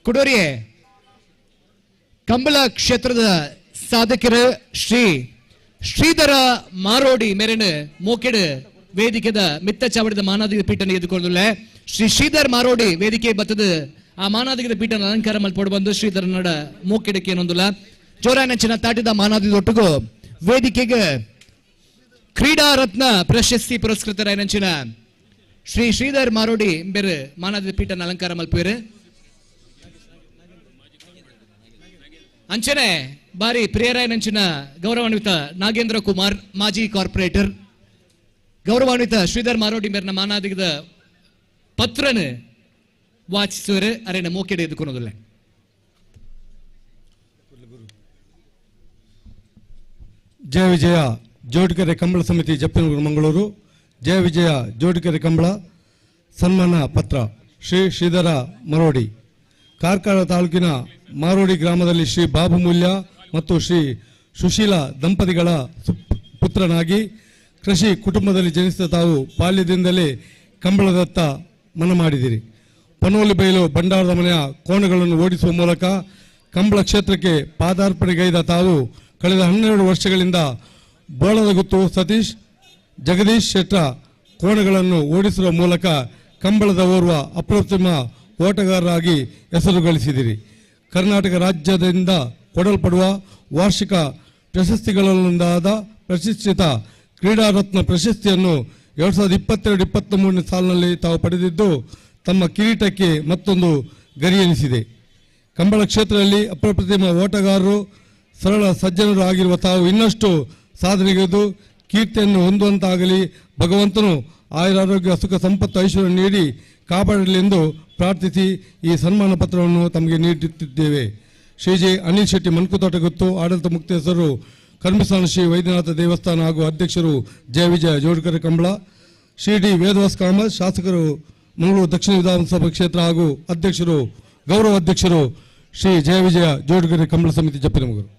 ಕುಡೋರಿಯೆ ಕಂಬಳ ಕ್ಷೇತ್ರದ ಸಾಧಕರು ಶ್ರೀ ಶ್ರೀಧರ ಮಾರೋಡಿ ಮೇರೆನ ಮೋಕೆಡು ವೇದಿಕೆದ ಮಿತ್ತ ಚಾವಡಿದ ಮಾನಾದಿಗ ಪೀಠನ ಎದುಕೊಳ್ಳುಲ್ಲ. ಶ್ರೀ ಶ್ರೀಧರ್ ಮಾರೋಡಿ ವೇದಿಕೆ ಬತ್ತದ ಆ ಮಾನಾದಿಗದ ಪೀಠನ ಅಲಂಕಾರ ಮಲ್ಪೋಡು ಬಂದು ಶ್ರೀಧರನಡ ಮೋಕೆಡಕ್ಕೆ ಏನೊಂದುಲ್ಲ. ಜೋರಾನಂಚಿನ ತಾಟಿದ ಮಾನಾದಿದೊಟ್ಟಿಗೂ ವೇದಿಕೆಗೆ ಕ್ರೀಡಾ ರತ್ನ ಪ್ರಶಸ್ತಿ ಪುರಸ್ಕೃತರಾಯನಂಚಿನ ಶ್ರೀ ಶ್ರೀಧರ್ ಮಾರೋಡಿ ಬೇರೆ ಮಾನಾದಿದ ಪೀಠನ ಅಲಂಕಾರ ಮಲ್ಪುವೇರು. ಅಂಚನೆ ಬಾರಿ ಪ್ರಿಯರಾಯನಂಚಿನ ಗೌರವಾನ್ವಿತ ನಾಗೇಂದ್ರ ಕುಮಾರ್ ಮಾಜಿ ಕಾರ್ಪೊರೇಟರ್ ಗೌರವಾನ್ವಿತ ಶ್ರೀಧರ್ ಮಾರೋಡಿ ಮೇರ್ನ ಮಾನಾದಿಗದ ಪತ್ರನ ವಾಚಿಸುವರು ಅರೆನ ಮೋಕೆಡೆ ಎದುಕೊನೋದಿಲ್ಲ. ಜಯ ವಿಜಯ ಜೋಡಿಕೆರೆ ಕಂಬಳ ಸಮಿತಿ ಜಪ್ಪಿನಗೂರು ಮಂಗಳೂರು. ಜಯ ವಿಜಯ ಜೋಡಿಕೆರೆ ಕಂಬಳ ಸನ್ಮಾನ ಪತ್ರ ಶ್ರೀ ಶ್ರೀಧರ ಮರೋಡಿ. ಕಾರ್ಕಳ ತಾಲೂಕಿನ ಮಾರೋಡಿ ಗ್ರಾಮದಲ್ಲಿ ಶ್ರೀ ಬಾಬು ಮೂಲ್ಯ ಮತ್ತು ಶ್ರೀ ಸುಶೀಲ ದಂಪತಿಗಳ ಪುತ್ರನಾಗಿ ಕೃಷಿ ಕುಟುಂಬದಲ್ಲಿ ಜನಿಸಿದ ತಾವು ಬಾಲ್ಯದಿಂದಲೇ ಕಂಬಳದತ್ತ ಮನ ಮಾಡಿದಿರಿ. ಪನೋಲಿ ಬೈಲು ಭಂಡಾರದ ಮನೆಯ ಕೋಣಗಳನ್ನು ಓಡಿಸುವ ಮೂಲಕ ಕಂಬಳ ಕ್ಷೇತ್ರಕ್ಕೆ ಪಾದಾರ್ಪಣೆಗೈದ ತಾವು ಕಳೆದ 12 ವರ್ಷಗಳಿಂದ ಬೋಳದಗುತ್ತು ಸತೀಶ್ ಜಗದೀಶ್ ಶೆಟ್ರ ಕೋಣಗಳನ್ನು ಓಡಿಸುವ ಮೂಲಕ ಕಂಬಳದ ಓರ್ವ ಅಪ್ರತಿಮ ಓಟಗಾರರಾಗಿ ಹೆಸರು ಗಳಿಸಿದಿರಿ. ಕರ್ನಾಟಕ ರಾಜ್ಯದಿಂದ ಕೊಡಲ್ಪಡುವ ವಾರ್ಷಿಕ ಪ್ರಶಸ್ತಿಗಳಲ್ಲೊಂದಾದ ಪ್ರತಿಷ್ಠಿತ ಕ್ರೀಡಾರತ್ನ ಪ್ರಶಸ್ತಿಯನ್ನು 2022-23 ಸಾಲಿನಲ್ಲಿ ತಾವು ಪಡೆದಿದ್ದು ತಮ್ಮ ಕಿರೀಟಕ್ಕೆ ಮತ್ತೊಂದು ಗರಿಯೆನಿಸಿದೆ. ಕಂಬಳ ಕ್ಷೇತ್ರದಲ್ಲಿ ಅಪ್ರತಿಮ ಓಟಗಾರರು, ಸರಳ ಸಜ್ಜನರು ಆಗಿರುವ ತಾವು ಇನ್ನಷ್ಟು ಸಾಧನೆಗೆದು ಕೀರ್ತಿಯನ್ನು ಹೊಂದುವಂತಾಗಲಿ, ಭಗವಂತನು ಆಯುರಾರೋಗ್ಯ ಸುಖ ಸಂಪತ್ತು ಐಶ್ವರ್ಯ ನೀಡಿ ಕಾಪಾಡಲಿ ಎಂದು ಪ್ರಾರ್ಥಿಸಿ ಈ ಸನ್ಮಾನ ಪತ್ರವನ್ನು ತಮಗೆ ನೀಡುತ್ತಿದ್ದೇವೆ. ಶ್ರೀ ಜೆ ಅನಿಲ್ ಶೆಟ್ಟಿ ಮನ್ಕುತೋಟಗುತ್ತು, ಆಡಳಿತ ಮುಕ್ತೇಸರು ಕರ್ಮಸ್ಥಾನ ಶ್ರೀ ವೈದ್ಯನಾಥ ದೇವಸ್ಥಾನ ಹಾಗೂ ಅಧ್ಯಕ್ಷರು ಜಯ ವಿಜಯ ಜೋಡ್ಕರ್ ಕಂಬಳ, ಶ್ರೀ ಡಿ ವೇದವಾಸ್ ಕಾಮತ್ ಶಾಸಕರು ಮಂಗಳೂರು ದಕ್ಷಿಣ ವಿಧಾನಸಭಾ ಕ್ಷೇತ್ರ ಹಾಗೂ ಅಧ್ಯಕ್ಷರು ಗೌರವ ಅಧ್ಯಕ್ಷರು ಶ್ರೀ ಜಯ ವಿಜಯ ಜೋಡ್ಕರ್ ಕಂಬಳ ಸಮಿತಿ ಜಪ್ಪಿನಮಗರು.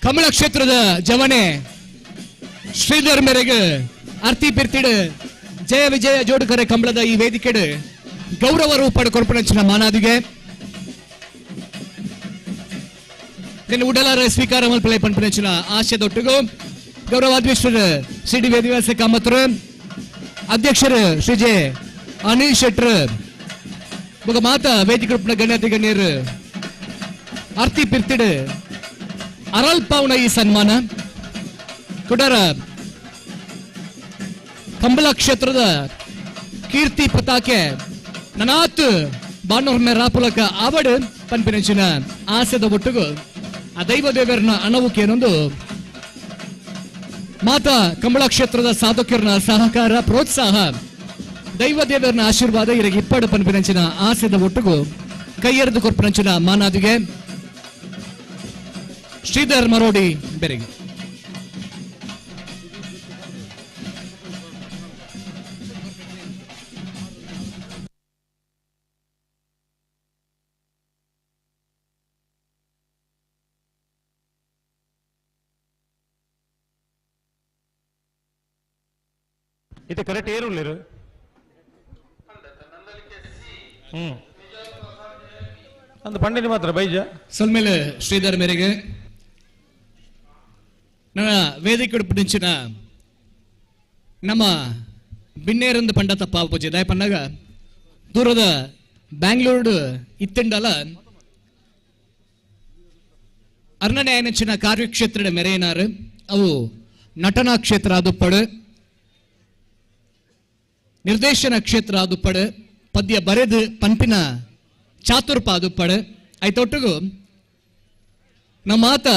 ಕಮಲ ಕ್ಷೇತ್ರದ ಜವನೆ ಶ್ರೀಧರ್ ಮೇರೆಗೆ ಅರ್ತಿ ಪಿರ್ತಿಡು ಜಯ ವಿಜಯ ಜೋಡುಕರೆ ಕಂಬಳದ ಈ ವೇದಿಕೆಡು ಗೌರವ ರೂಪಡ ಕೊರ್ಪಣಂಚಿನ ಮಾನಾದಿಗೆ ನಿನ್ನ ಉಡಲಾರ ಸ್ವೀಕಾರ ಮಲ್ಪಲೆ ಪನ್ಪಣಂಚಿನ ಆಶಯದೊಟ್ಟಿಗೂ ಗೌರವಾಧ್ಯಕ್ಷರು ಶ್ರೀ ಡಿ ವೇದವ್ಯಾಸ ಕಾಮತ್ರು, ಅಧ್ಯಕ್ಷರು ಶ್ರೀ ಜೆ ಅನಿಲ್ ಶೆಟ್ರು, ಬೊಕ ಮಾತ ವೇದಿಕೆ ರೂಪನ ಗಣ್ಯಾತಿ ಗಣ್ಯರು ಅರ್ತಿ ಪಿರ್ತಿಡು ಅರಲ್ಪಾವಣ ಈ ಸನ್ಮಾನ ಕುಡರ ಕಂಬಳ ಕ್ಷೇತ್ರದ ಕೀರ್ತಿ ಪತಾಕೆ ನನಾತ್ ಬಾನೂರ್ ಮೇರಾಪುಲಕ ಆವಡು ಪನ್ಪಿನಂಚಿನ ಆಸೆದ ಒಟ್ಟಿಗೂ ಆ ದೈವ ದೇವರನ್ನ ಅಣವುಕೇನೊಂದು ಮಾತಾ ಕಂಬಳ ಕ್ಷೇತ್ರದ ಸಾಧಕರನ್ನ ಸಹಕಾರ ಪ್ರೋತ್ಸಾಹ ದೈವ ದೇವರನ್ನ ಆಶೀರ್ವಾದ ಇರಗೆ ಇಪ್ಪಡು ಪನ್ಪಿನಂಚಿನ ಆಸೆದ ಒಟ್ಟಿಗೂ ಕೈಯೆರೆದು ಕೊರ್ಪನಂಚಿನ ಮಾನಾದಿಗೆ ಶ್ರೀಧರ್ ಮರೋಡಿ ಬೆರೆಗೆ. ಇದು ಕರೆಕ್ಟ್ ಏರುಳ್ಳಿರು. ಅಂದ್ ಪಂಡಿನಿ ಮಾತ್ರ ಬೈಜ ಸಲ್ಮೇಲೆ ಶ್ರೀಧರ್ ಮೇರೆಗೆ ನನ್ನ ವೇದಿಕೆ ಉಡುಪಿನ ನಮ್ಮ ಬಿನ್ನೇರಂದು ಪಂಡ ತಪ್ಪ ಪೂಜೆ ದಾಯ ಪನ್ನಾಗ ದೂರದ ಬ್ಯಾಂಗ್ಳೂರು ಇತ್ತಂಡಲ ಅರ್ಣನ್ಯಾಯನಂಚಿನ ಕಾರ್ಯಕ್ಷೇತ್ರದ ಮೆರೆಯನಾರು ಅವು ನಟನಾ ಕ್ಷೇತ್ರ ಆದುಪ್ಪಡು, ನಿರ್ದೇಶನ ಕ್ಷೇತ್ರ ಆದುಪ್ಪಡು, ಪದ್ಯ ಬರೆದು ಪಂಪಿನ ಚಾತುರ್ಪ ಆದುಪ್ಪಡು. ಐತೊಟ್ಟಿಗೂ ನಮ್ಮ ಆತ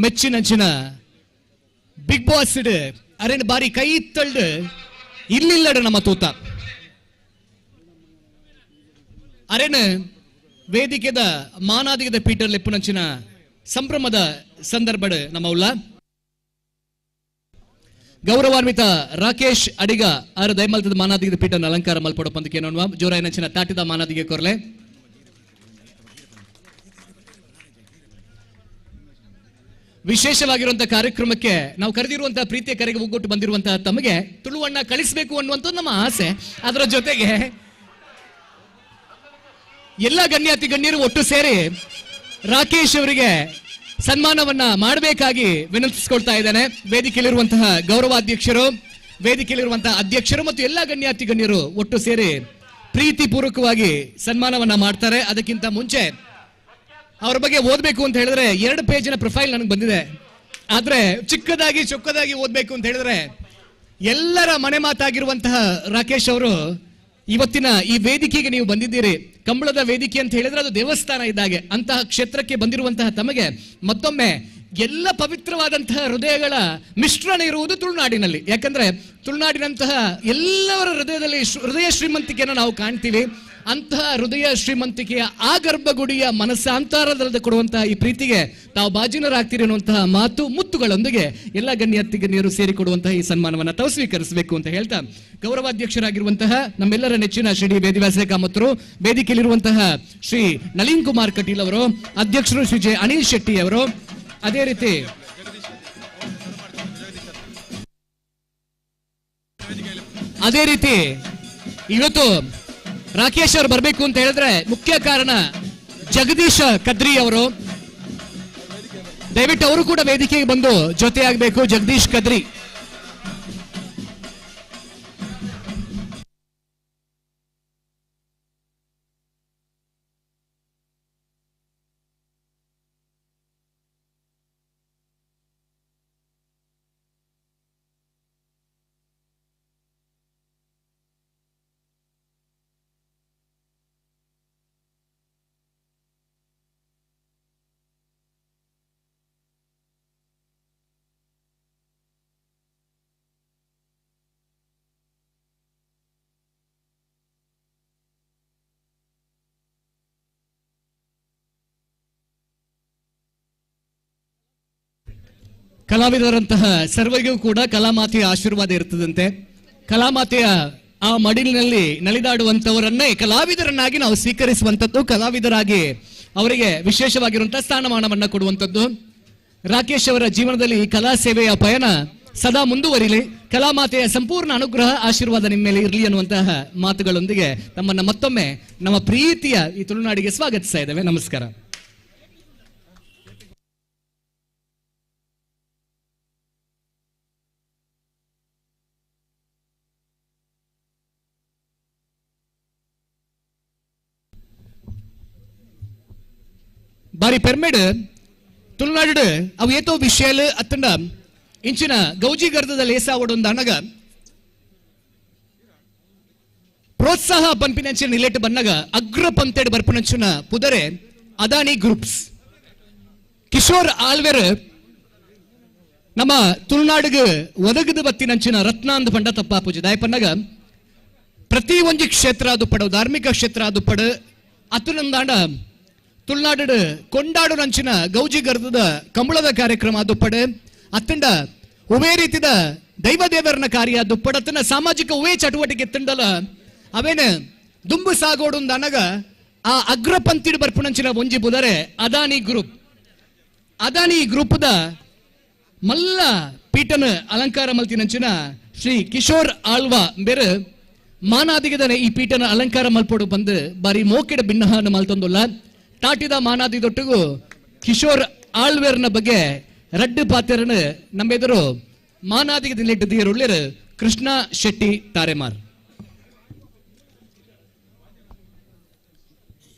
ಮೆಚ್ಚಿನಂಚಿನ ಬಿಗ್ ಬಾಸ್ ಅರೇನು ಬಾರಿ ಕೈ ತಳ್ಳು ಇಲ್ಲಿಲ್ಲಡ ನಮ್ಮ ತೂತ ಅರೇನು ವೇದಿಕೆದ ಮಾನಾದಿಗದ ಪೀಟರ್ ಲೆಪ್ಪುನಂಚಿನ ಸಂಭ್ರಮದ ಸಂದರ್ಭ ನಮ್ಮ ಉಲ್ಲ ಗೌರವಾನ್ವಿತ ರಾಕೇಶ್ ಅಡಿಗ ಆರ ದಯಮಲ್ತದ ಮಾನಾದಿಗದ ಪೀಠನ ಅಲಂಕಾರ ಮಲ್ಪಡ ಪಂದಕ್ಕೆ ನೋಡುವ ಜೋರಾಯನಂಚಿನ ತಾಟಿದ ಮಾನಾದಿಗೆ ಕೊರ್ಲೆ. ವಿಶೇಷವಾಗಿರುವಂತಹ ಕಾರ್ಯಕ್ರಮಕ್ಕೆ ನಾವು ಕರೆದಿರುವಂತಹ ಪ್ರೀತಿಯ ಕರೆಗೆ ಒಗ್ಗಟ್ಟು ಬಂದಿರುವಂತಹ ತಮಗೆ ತುಳುವಣ್ಣ ಕಳಿಸಬೇಕು ಅನ್ನುವಂಥದ್ದು ನಮ್ಮ ಆಸೆ. ಅದರ ಜೊತೆಗೆ ಎಲ್ಲ ಗಣ್ಯಾತಿ ಗಣ್ಯರು ಒಟ್ಟು ಸೇರಿ ರಾಕೇಶ್ ಅವರಿಗೆ ಸನ್ಮಾನವನ್ನ ಮಾಡಬೇಕಾಗಿ ವಿನಂತಿಸಿಕೊಳ್ತಾ ಇದ್ದಾನೆ. ವೇದಿಕೆಯಲ್ಲಿರುವಂತಹ ಗೌರವಾಧ್ಯಕ್ಷರು, ವೇದಿಕೆಯಲ್ಲಿರುವಂತಹ ಅಧ್ಯಕ್ಷರು ಮತ್ತು ಎಲ್ಲ ಗಣ್ಯಾತಿ ಗಣ್ಯರು ಒಟ್ಟು ಸೇರಿ ಪ್ರೀತಿಪೂರ್ವಕವಾಗಿ ಸನ್ಮಾನವನ್ನ ಮಾಡ್ತಾರೆ. ಅದಕ್ಕಿಂತ ಮುಂಚೆ ಅವ್ರ ಬಗ್ಗೆ ಓದಬೇಕು ಅಂತ ಹೇಳಿದ್ರೆ 2 ಪೇಜಿನ ಪ್ರೊಫೈಲ್ ನನಗೆ ಬಂದಿದೆ. ಆದ್ರೆ ಚಿಕ್ಕದಾಗಿ ಚೊಕ್ಕದಾಗಿ ಓದಬೇಕು ಅಂತ ಹೇಳಿದ್ರೆ ಎಲ್ಲರ ಮನೆ ಮಾತಾಗಿರುವಂತಹ ರಾಕೇಶ್ ಅವರು ಇವತ್ತಿನ ಈ ವೇದಿಕೆಗೆ ನೀವು ಬಂದಿದ್ದೀರಿ. ಕಂಬಳದ ವೇದಿಕೆ ಅಂತ ಹೇಳಿದ್ರೆ ಅದು ದೇವಸ್ಥಾನ ಇದ್ದಾಗೆ. ಅಂತಹ ಕ್ಷೇತ್ರಕ್ಕೆ ಬಂದಿರುವಂತಹ ತಮಗೆ ಮತ್ತೊಮ್ಮೆ ಎಲ್ಲ ಪವಿತ್ರವಾದಂತಹ ಹೃದಯಗಳ ಮಿಶ್ರಣ ಇರುವುದು ತುಳುನಾಡಿನಲ್ಲಿ. ಯಾಕಂದ್ರೆ ತುಳುನಾಡಿನಂತಹ ಎಲ್ಲವರ ಹೃದಯದಲ್ಲಿ ಹೃದಯ ಶ್ರೀಮಂತಿಕೆಯನ್ನು ನಾವು ಕಾಣ್ತೀವಿ. ಅಂತಹ ಹೃದಯ ಶ್ರೀಮಂತಿಕೆಯ ಆ ಗರ್ಭಗುಡಿಯ ಮನಸ್ಸಾಂತಾರದಲ್ಲಿ ಕೊಡುವಂತಹ ಈ ಪ್ರೀತಿಗೆ ತಾವು ಬಾಜಿನರಾಗ್ತೀರಿ ಅನ್ನುವಂತಹ ಮಾತು ಮುತ್ತುಗಳೊಂದಿಗೆ ಎಲ್ಲ ಗಣ್ಯಾತಿ ಗಣ್ಯರು ಸೇರಿಕೊಡುವಂತಹ ಈ ಸನ್ಮಾನವನ್ನು ತಾವು ಸ್ವೀಕರಿಸಬೇಕು ಅಂತ ಹೇಳ್ತಾ ಗೌರವಾಧ್ಯಕ್ಷರಾಗಿರುವಂತಹ ನಮ್ಮೆಲ್ಲರ ನೆಚ್ಚಿನ ಶ್ರೀ ಡಿ ವೇದವ್ಯಾಸ ಕಾಮತ್ರು, ವೇದಿಕೆಯಲ್ಲಿರುವಂತಹ ಶ್ರೀ ನಳಿನ್ ಕುಮಾರ್ ಕಟೀಲ್ ಅವರು, ಅಧ್ಯಕ್ಷರು ಶ್ರೀ ಜೆ ಅನಿಲ್ ಶೆಟ್ಟಿ ಅವರು, ಅದೇ ರೀತಿ ಇವತ್ತು ರಾಕೇಶ್ ಅವರು ಬರಬೇಕು ಅಂತ ಹೇಳಿದ್ರೆ ಮುಖ್ಯ ಕಾರಣ ಜಗದೀಶ ಕದ್ರಿ ಅವರು. ದಯವಿಟ್ಟು ಅವರು ಕೂಡ ವೇದಿಕೆಗೆ ಬಂದು ಜೊತೆಯಾಗಬೇಕು. ಜಗದೀಶ್ ಕದ್ರಿ. ಕಲಾವಿದರಂತಹ ಸರ್ವರಿಗೂ ಕೂಡ ಕಲಾಮಾತೆಯ ಆಶೀರ್ವಾದ ಇರ್ತದಂತೆ. ಕಲಾಮಾತೆಯ ಆ ಮಡಿಲಿನಲ್ಲಿ ನಲಿದಾಡುವಂತವರನ್ನೇ ಕಲಾವಿದರನ್ನಾಗಿ ನಾವು ಸ್ವೀಕರಿಸುವಂಥದ್ದು, ಕಲಾವಿದರಾಗಿ ಅವರಿಗೆ ವಿಶೇಷವಾಗಿರುವಂತಹ ಸ್ಥಾನಮಾನವನ್ನು ಕೊಡುವಂಥದ್ದು. ರಾಕೇಶ್ ಅವರ ಜೀವನದಲ್ಲಿ ಈ ಕಲಾ ಸೇವೆಯ ಪಯಣ ಸದಾ ಮುಂದುವರಿಲಿ. ಕಲಾಮಾತೆಯ ಸಂಪೂರ್ಣ ಅನುಗ್ರಹ ಆಶೀರ್ವಾದ ನಿಮ್ಮ ಮೇಲೆ ಇರಲಿ ಅನ್ನುವಂತಹ ಮಾತುಗಳೊಂದಿಗೆ ತಮ್ಮನ್ನ ಮತ್ತೊಮ್ಮೆ ನಮ್ಮ ಪ್ರೀತಿಯ ಈ ತುಳುನಾಡಿಗೆ ಸ್ವಾಗತಿಸ್ತಾ ಇದ್ದೇವೆ. ನಮಸ್ಕಾರ. ಬಾರಿ ಪೆರ್ಮೆಡ್ ತುಳುನಾಡು ಅವು ಏತೋ ವಿಷಯಲು ಅತ್ತಂಡ ಇಂಚಿನ ಗೌಜಿ ಗರ್ದದ ಲೇಸಾವಡೊಂದು ಅನಗ ಪ್ರೋತ್ಸಾಹ ಪಂಪಿನಂಚಿನ ನಿಲೆಟ್ ಬನ್ನಗ ಅಗ್ರ ಪಂತೆಡ್ ಬರ್ಪನಂಚಿನ ಪುದರೆ ಅದಾನಿ ಗ್ರೂಪ್ಸ್. ಕಿಶೋರ್ ಆಲ್ವೆರ್ ನಮ್ಮ ತುಳುನಾಡಿಗೆ ಒದಗದ ಬತ್ತಿನಂಚಿನ ರತ್ನಾಂದ ಪಂಡ ತಪ್ಪಾಪೂಜೆ ದಾಯಪನ್ನಗ ಪ್ರತಿ ಒಂಜಿ ಕ್ಷೇತ್ರ ಅದು ಪಡ, ಧಾರ್ಮಿಕ ಕ್ಷೇತ್ರ ಅದು ಪಡ ಅತುನಂದಾಂಡ ತುಳುನಾಡು ಕೊಂಡಾಡು ನಂಚಿನ ಗೌಜಿ ಗರ್ದದ ಕಂಬಳದ ಕಾರ್ಯಕ್ರಮ ಅದು ಪಡೆ ಅತ್ತಂಡ ಉವೇ ರೀತಿದ ದೈವ ದೇವರನ ಕಾರ್ಯ ದುಪ್ಪಡ ಅತ್ತನ ಸಾಮಾಜಿಕ ಉವೇ ಚಟುವಟಿಕೆ ತಿಂಡಲ ಅವೇನ ದುಂಬು ಸಾಗೋಡು ಅನಗ ಆ ಅಗ್ರಪಂತಿಡು ಬರ್ಪುನಂಚಿನ ಒಂಜಿ ಬುದರೆ ಅದಾನಿ ಗ್ರೂಪ್. ಅದಾನಿ ಗ್ರೂಪ್ದ ಮಲ್ಲ ಪೀಠನ ಅಲಂಕಾರ ಮಲ್ತಿನಂಚಿನ ಶ್ರೀ ಕಿಶೋರ್ ಆಳ್ವಾ ಬೇರೆ ಮಾನಾದಿಗದನೆ ಈ ಪೀಠನ ಅಲಂಕಾರ ಮಲ್ಪೋಡು ಬಂದು ಬಾರಿ ಮೋಕೆಡ ಭಿನ್ನಹನ ಮಲ್ತೊಂದುಲ್ಲ. ತಾಟಿದ ಮಾನಾದಿದೊಟ್ಟಿಗೂ ಕಿಶೋರ್ ಆಳ್ವೇರ್ನ ಬಗ್ಗೆ ರಡ್ಡು ಪಾತ್ರನ ನಮ್ಮೆದುರು ಮಾನಾದಿಗೆ ದಿಲ್ಲಿಟ್ಟಿದ್ದೀರುಳ್ಳಿರು ಕೃಷ್ಣ ಶೆಟ್ಟಿ ತಾರೆಮಾರ್.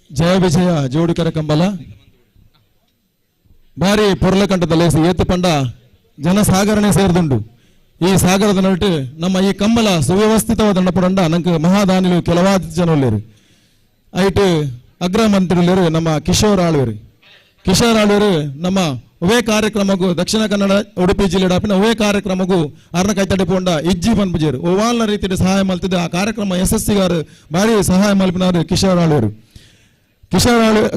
ಜಯ ವಿಜಯ ಜೋಡುಕರ ಕಂಬಲ ಭಾರಿ ಪೊರ್ಲಕಂಠದ ಲೇಸು ಏತು ಪಂಡ ಜನಸಾಗರಣೆ ಸೇರಿದುಂಡು. ಈ ಸಾಗರದ ನಡುಟು ನಮ್ಮ ಈ ಕಂಬಲ ಸುವ್ಯವಸ್ಥಿತವಾದ ನಡಪುರಂಡ ನಂಗೆ ಮಹಾದಾನಿಲು ಕೆಲವಾದ ಜನ ಉಳ್ಳೇರು. ಐಟು ಅಗ್ರ ಮಂತ್ರಿಗಳು ನಮ್ಮ ಕಿಶೋರ್ ಆಳ್ವೇರು. ಕಿಶೋರ್ ಆಳ್ವೇರು ನಮ್ಮ ಉವೇ ಕಾರ್ಯಕ್ರಮಕ್ಕೂ ದಕ್ಷಿಣ ಕನ್ನಡ ಉಡುಪಿ ಜಿಲ್ಲೆ ಡಾಪಿನ ಉವೇ ಕಾರ್ಯಕ್ರಮಕ್ಕೂ ಅರ್ನ ಕೈತಡೆ ಪೋಂಡ ಇಜ್ಜಿ ಪನ್ಪುಜೇರು ಓವಾಲ್ನ ರೀತಿಯಲ್ಲಿ ಸಹಾಯ ಮಲ್ತಿದ್ದ ಆ ಕಾರ್ಯಕ್ರಮ ಯಶಸ್ಸಿಗಾರು ಭಾರಿ ಸಹಾಯ ಮಲ್ಪಿನಾರು ಕಿಶೋರ್ ಆಳ್ವೇರು.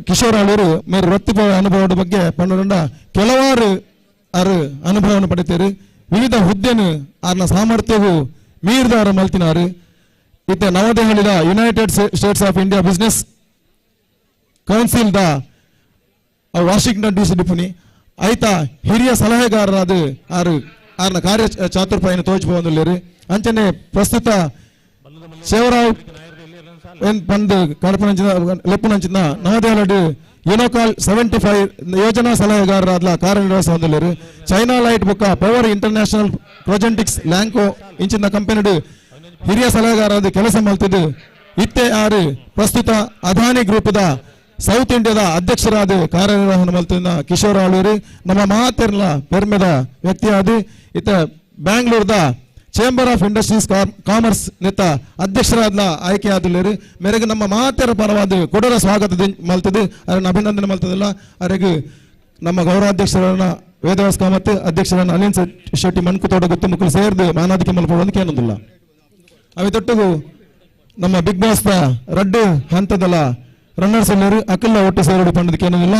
ಕಿಶೋರ್ ಆಳ್ವೇರು ಮೇರು ವೃತ್ತಿಪರ ಅನುಭವದ ಬಗ್ಗೆ ಪಂಡ ಕೆಲವಾರು ಆರು ಅನುಭವವನ್ನು ಪಡಿತೇರು. ವಿವಿಧ ಹುದ್ದೆನು ಆರ್ನ ಸಾಮರ್ಥ್ಯವು ಮೀರಿದಾರ ಮಲ್ತಿನಾರು. ಇತ್ತ ನವದೆಹಲಿಯ United States of India business council the Washington DC ಡಿಪುನಿ ಐತ ಹಿರಿಯ ಸಲಹೆಗಾರರಾದ ಆರು ಆರ್ನ ಕಾರ್ಯ ಚಾತುರ್ಪಾಯಿನ ತೋಚಿಪೋಂದುಲ್ಲೇರು. ಅಂಚನೆ ಪ್ರಸ್ತುತ ಶಿವರಾವ್ ಬಂದು ಕಡಪನಂಚಿನ ಲೆಪ್ಪುನಂಚಿನ ನವದೆಹಲಿಡ್ ಯುನೋಕಾಲ್ 75 ಯೋಜನಾ ಸಲಹೆಗಾರರಾದ ಕಾರ್ಯನಿರ್ವಹಿಸುವಂದುಲ್ಲೇರು. ಚೈನಾ ಲೈಟ್ ಬೊಕ್ಕ ಪವರ್ ಇಂಟರ್ನ್ಯಾಷನಲ್ ಪ್ರೊಜೆಂಟಿಕ್ಸ್ ಲ್ಯಾಂಕೋ ಇಂಚಿನ ಕಂಪನಿಡ್ ಹಿರಿಯ ಸಲಹೆಗಾರರಾದ ಕೆಲಸ ಮಲ್ತಿದ್ದು ಇತ್ತೆ ಆರು ಪ್ರಸ್ತುತ ಅದಾನಿ ಗ್ರೂಪ್ದ ಸೌತ್ ಇಂಡಿಯಾದ ಅಧ್ಯಕ್ಷರಾದ ಕಾರ್ಯನಿರ್ವಹಣೆ ಮಲ್ತಿನ ಕಿಶೋರ್ ಆಳೂರು ನಮ್ಮ ಮಾತೆರ್ಲ ಪೆರ್ಮೆದ ವ್ಯಕ್ತಿಯಾದ ಇತ್ತ ಬ್ಯಾಂಗ್ಳೂರ್ದ ಚೇಂಬರ್ ಆಫ್ ಇಂಡಸ್ಟ್ರೀಸ್ ಕಾಮರ್ಸ್ ನೆತ್ತ ಅಧ್ಯಕ್ಷರಾದ ಆಯ್ಕೆಯಾದಲೇರು. ಮೇರೆಗೆ ನಮ್ಮ ಮಾತೆರ ಪರವಾದ ಕೊಡರ ಸ್ವಾಗತ ಮಲ್ತದೆ ಅದನ್ನು ಅಭಿನಂದನೆ ಮಲ್ತದಿಲ್ಲ. ಅರೆಗೆ ನಮ್ಮ ಗೌರವಾಧ್ಯಕ್ಷರನ್ನ ವೇದವ್ಯಾಸ್ ಕಾಮತ್ ಅಧ್ಯಕ್ಷರನ್ನ ಅನಿಲ್ ಶೆಟ್ಟಿ ಮನ್ಕುತೋಡ ಗುತ್ತು ಮುಕ್ಕಲು ಸೇರಿದು ಮಾನಾದಿಕೆ ಮಲ್ಪಡೋದಕ್ಕೆ ಏನೊಂದಿಲ್ಲ. ಅವೆ ತೊಟ್ಟಗು ನಮ್ಮ ಬಿಗ್ ಬಾಸ್ the ರಡ್ಡು ಹಂತದಲ್ಲ ರನ್ನರ್ಸ್ ಎಲ್ಲರೂ ಅಕ್ಕಲ್ಲ ಒಟ್ಟು ಸೇರೋಡು ಪಂಡದಕ್ಕೆ ಏನೊಂದಿಲ್ಲ.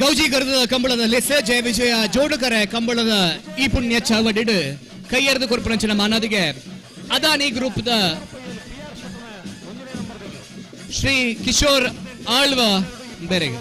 ಗೌಜಿ ಗರ್ದ ಕಂಬಳದ ಲೆಸ ಜಯ ವಿಜಯ ಜೋಡುಕರೆ ಕಂಬಳದ ಈ ಪುಣ್ಯ ಚಾವಡಿಡು ಕೈಯರ್ದು ಕೊರ್ಪುನಂಚಿನ ಮಾನಾದಿಗೆ Adani group the Shri Kishore Alva ಬೇರೆಗೆ.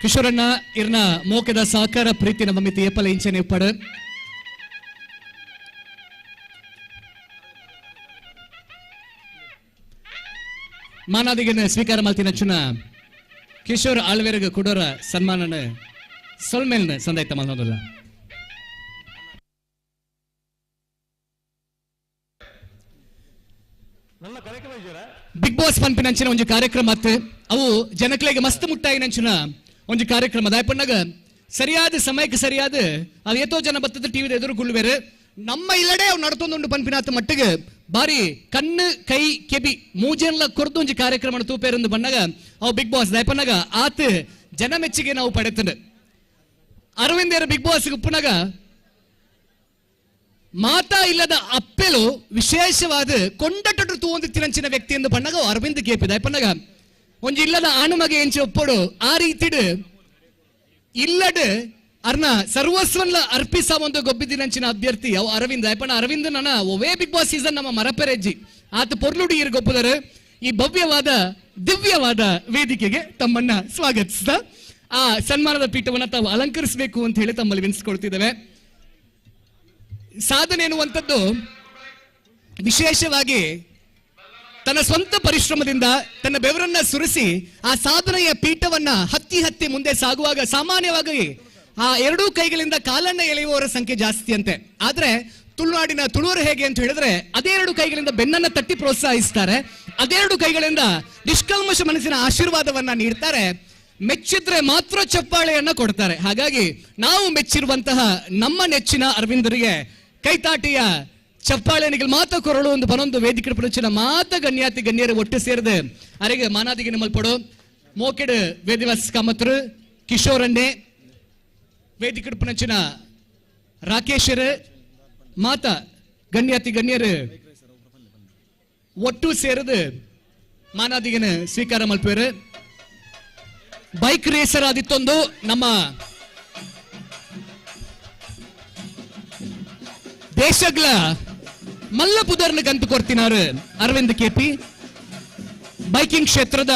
ಕಿಶೋರಣ್ಣ ಇರ್ನ ಮೋಕದ ಸಹಕಾರ ಪ್ರೀತಿ ನಮ್ಮ ಮಿತಿ ಏಪಲ ಇಂಚನೆ ಉಪ್ಪಡು. ಮಾನಾದಿಗನ ಸ್ವೀಕಾರ ಮಲ್ತಿನ ಚುನ ಕಿಶೋರ್ ಆಳ್ವೇರ್ಗ ಕುಡೋರ ಸನ್ಮಾನನ ಸೊಲ್ಮೇಲ್ನ ಸಂದಾಯ್ತ ಮಲ್ನೋದಲ್ಲ. ಬಿಗ್ ಬಾಸ್ ಪನ್ಪಿನಂಚಿನ ಒಂದು ಕಾರ್ಯಕ್ರಮ ಅತ್ತು ಅವು ಜನಕ್ಲೆಗೆ ಮಸ್ತ್ ಮುಟ್ಟಾಯಿನಂಚಿನ ಒಂಜಿ ಕಾರ್ಯಕ್ರಮ ದಾಯಪಣ್ಣಗ ಸರಿಯಾದ ಸಮಯಕ್ಕೆ ಸರಿಯಾದ ಅದು ಏತೋ ಜನ ಬತ್ತದ ಟಿವಿ ಎದುರು ಗುಳ್ಳುವೇರು ನಮ್ಮ ಇಲ್ಲಡೆ ಅವು ನಡ್ತೊಂದುಂಡು ಪನ್ಪಿನಾತ ಮಟ್ಟಿಗೆ ಬಾರಿ ಕಣ್ಣು ಕೈ ಕೆಬಿ ಮೂಜೆನ್ಲ ಕೊರ್ದು ಒಂಜಿ ಕಾರ್ಯಕ್ರಮ ತೂಪೇರಂದು ಬಣ್ಣಗ ಅವು ಬಿಗ್ ಬಾಸ್ ದಾಯಪಣ್ಣಗ ಆತ ಜನ ಮೆಚ್ಚಿಗೆ ನಾವು ಪಡೆತಂಡು. ಅರವಿಂದೇರ ಬಿಗ್ ಬಾಸ್ ಉಪ್ಪುನಗ ಮಾತಾ ಇಲ್ಲದ ಅಪ್ಪೆಲು ವಿಶೇಷವಾದ ಕೊಂಡಟು ತೂವೊಂದು ತಿರಂಚಿನ ವ್ಯಕ್ತಿ ಎಂದು ಬಣ್ಣಗ ಅರವಿಂದ್ ಕೇಪಿ ದಾಯಪಣ್ಣಗ ಒಂಜಿ ಇಲ್ಲದ ಆಣುಮಗೆ ಎಂಚ ಒಪ್ಪಡು ಆ ರೀತಿಡು ಇಲ್ಲಡು ಅರ್ನ ಸರ್ವಸ್ವನ್ಲ ಅರ್ಪಿಸ ಒಂದು ಗೊಬ್ಬಿದಿನಂಚಿನ ಅಭ್ಯರ್ಥಿ ಅವು ಅರವಿಂದ್. ಅಯ್ಯಪ್ಪನ ಅರವಿಂದ್ ನನ್ನ ಒವೇ ಬಿಗ್ ಬಾಸ್ ಸೀಸನ್ ನಮ್ಮ ಮರಪೆರೆಜ್ಜಿ ಆತ ಪೊರ್ಲುಡಿ ಇರು ಗೊಬ್ಬುದರು. ಈ ಭವ್ಯವಾದ ದಿವ್ಯವಾದ ವೇದಿಕೆಗೆ ತಮ್ಮನ್ನ ಸ್ವಾಗತಿಸ್ತ ಆ ಸನ್ಮಾನದ ಪೀಠವನ್ನ ತಾವು ಅಲಂಕರಿಸಬೇಕು ಅಂತ ಹೇಳಿ ತಮ್ಮಲ್ಲಿ ವಿನಿಸ್ಕೊಳ್ತಿದ್ದೇವೆ. ಸಾಧನೆ ಎನ್ನುವಂಥದ್ದು ವಿಶೇಷವಾಗಿ ತನ್ನ ಸ್ವಂತ ಪರಿಶ್ರಮದಿಂದ ತನ್ನ ಬೆವರನ್ನ ಸುರಿಸಿ ಆ ಸಾಧನೆಯ ಪೀಠವನ್ನ ಹತ್ತಿ ಹತ್ತಿ ಮುಂದೆ ಸಾಗುವಾಗ ಸಾಮಾನ್ಯವಾಗಿ ಆ ಎರಡೂ ಕೈಗಳಿಂದ ಕಾಲನ್ನ ಎಳೆಯುವವರ ಸಂಖ್ಯೆ ಜಾಸ್ತಿ ಅಂತೆ. ಆದ್ರೆ ತುಳುನಾಡಿನ ತುಳುವರು ಹೇಗೆ ಅಂತ ಹೇಳಿದ್ರೆ ಅದೇ ಎರಡು ಕೈಗಳಿಂದ ಬೆನ್ನನ್ನ ತಟ್ಟಿ ಪ್ರೋತ್ಸಾಹಿಸ್ತಾರೆ, ಅದೆರಡು ಕೈಗಳಿಂದ ನಿಷ್ಕಲ್ಮಶ ಮನಸ್ಸಿನ ಆಶೀರ್ವಾದವನ್ನ ನೀಡ್ತಾರೆ, ಮೆಚ್ಚಿದ್ರೆ ಮಾತ್ರ ಚಪ್ಪಾಳೆಯನ್ನ ಕೊಡ್ತಾರೆ. ಹಾಗಾಗಿ ನಾವು ಮೆಚ್ಚಿರುವಂತಹ ನಮ್ಮ ನೆಚ್ಚಿನ ಅರವಿಂದರಿಗೆ ಕೈತಾಟಿಯ ಚಪ್ಪಾಳೆನಿಗೆ ಮಾತ ಕೊರಳು ಒಂದು ಬನೊಂದು ವೇದಿಕೆ ಪ್ರಚನ ಮಾತ ಗಣ್ಯಾತಿ ಗಣ್ಯರು ಒಟ್ಟು ಸೇರಿದೆ ಅರೆಗೆ ಮಾನಾದಿಗೆ ನಿಮ್ಮಲ್ಪಡು ಮೋಕೆಡು ವೇದಿವಾಸ್ ಕಾಮತ್ರು ಕಿಶೋರಣ್ಣೆ ವೇದಿಕೆ ಪುನಚಿನ ರಾಕೇಶರು ಮಾತ ಗಣ್ಯಾತಿ ಗಣ್ಯರು ಒಟ್ಟು ಸೇರಿದು ಮಾನಾದಿಗನ ಸ್ವೀಕಾರ ಮಲ್ಪೇರು. ಬೈಕ್ ರೇಸರ್ ಆದಿತ್ತೊಂದು ನಮ್ಮ ದೇಶಗ್ಲ ಮಲ್ಲ ಪುದರ್ನ ಗಂತು ಕೊಡ್ತಿನಾರು ಅರವಿಂದ್ ಕೆಪಿ ಬೈಕಿಂಗ್ ಕ್ಷೇತ್ರದ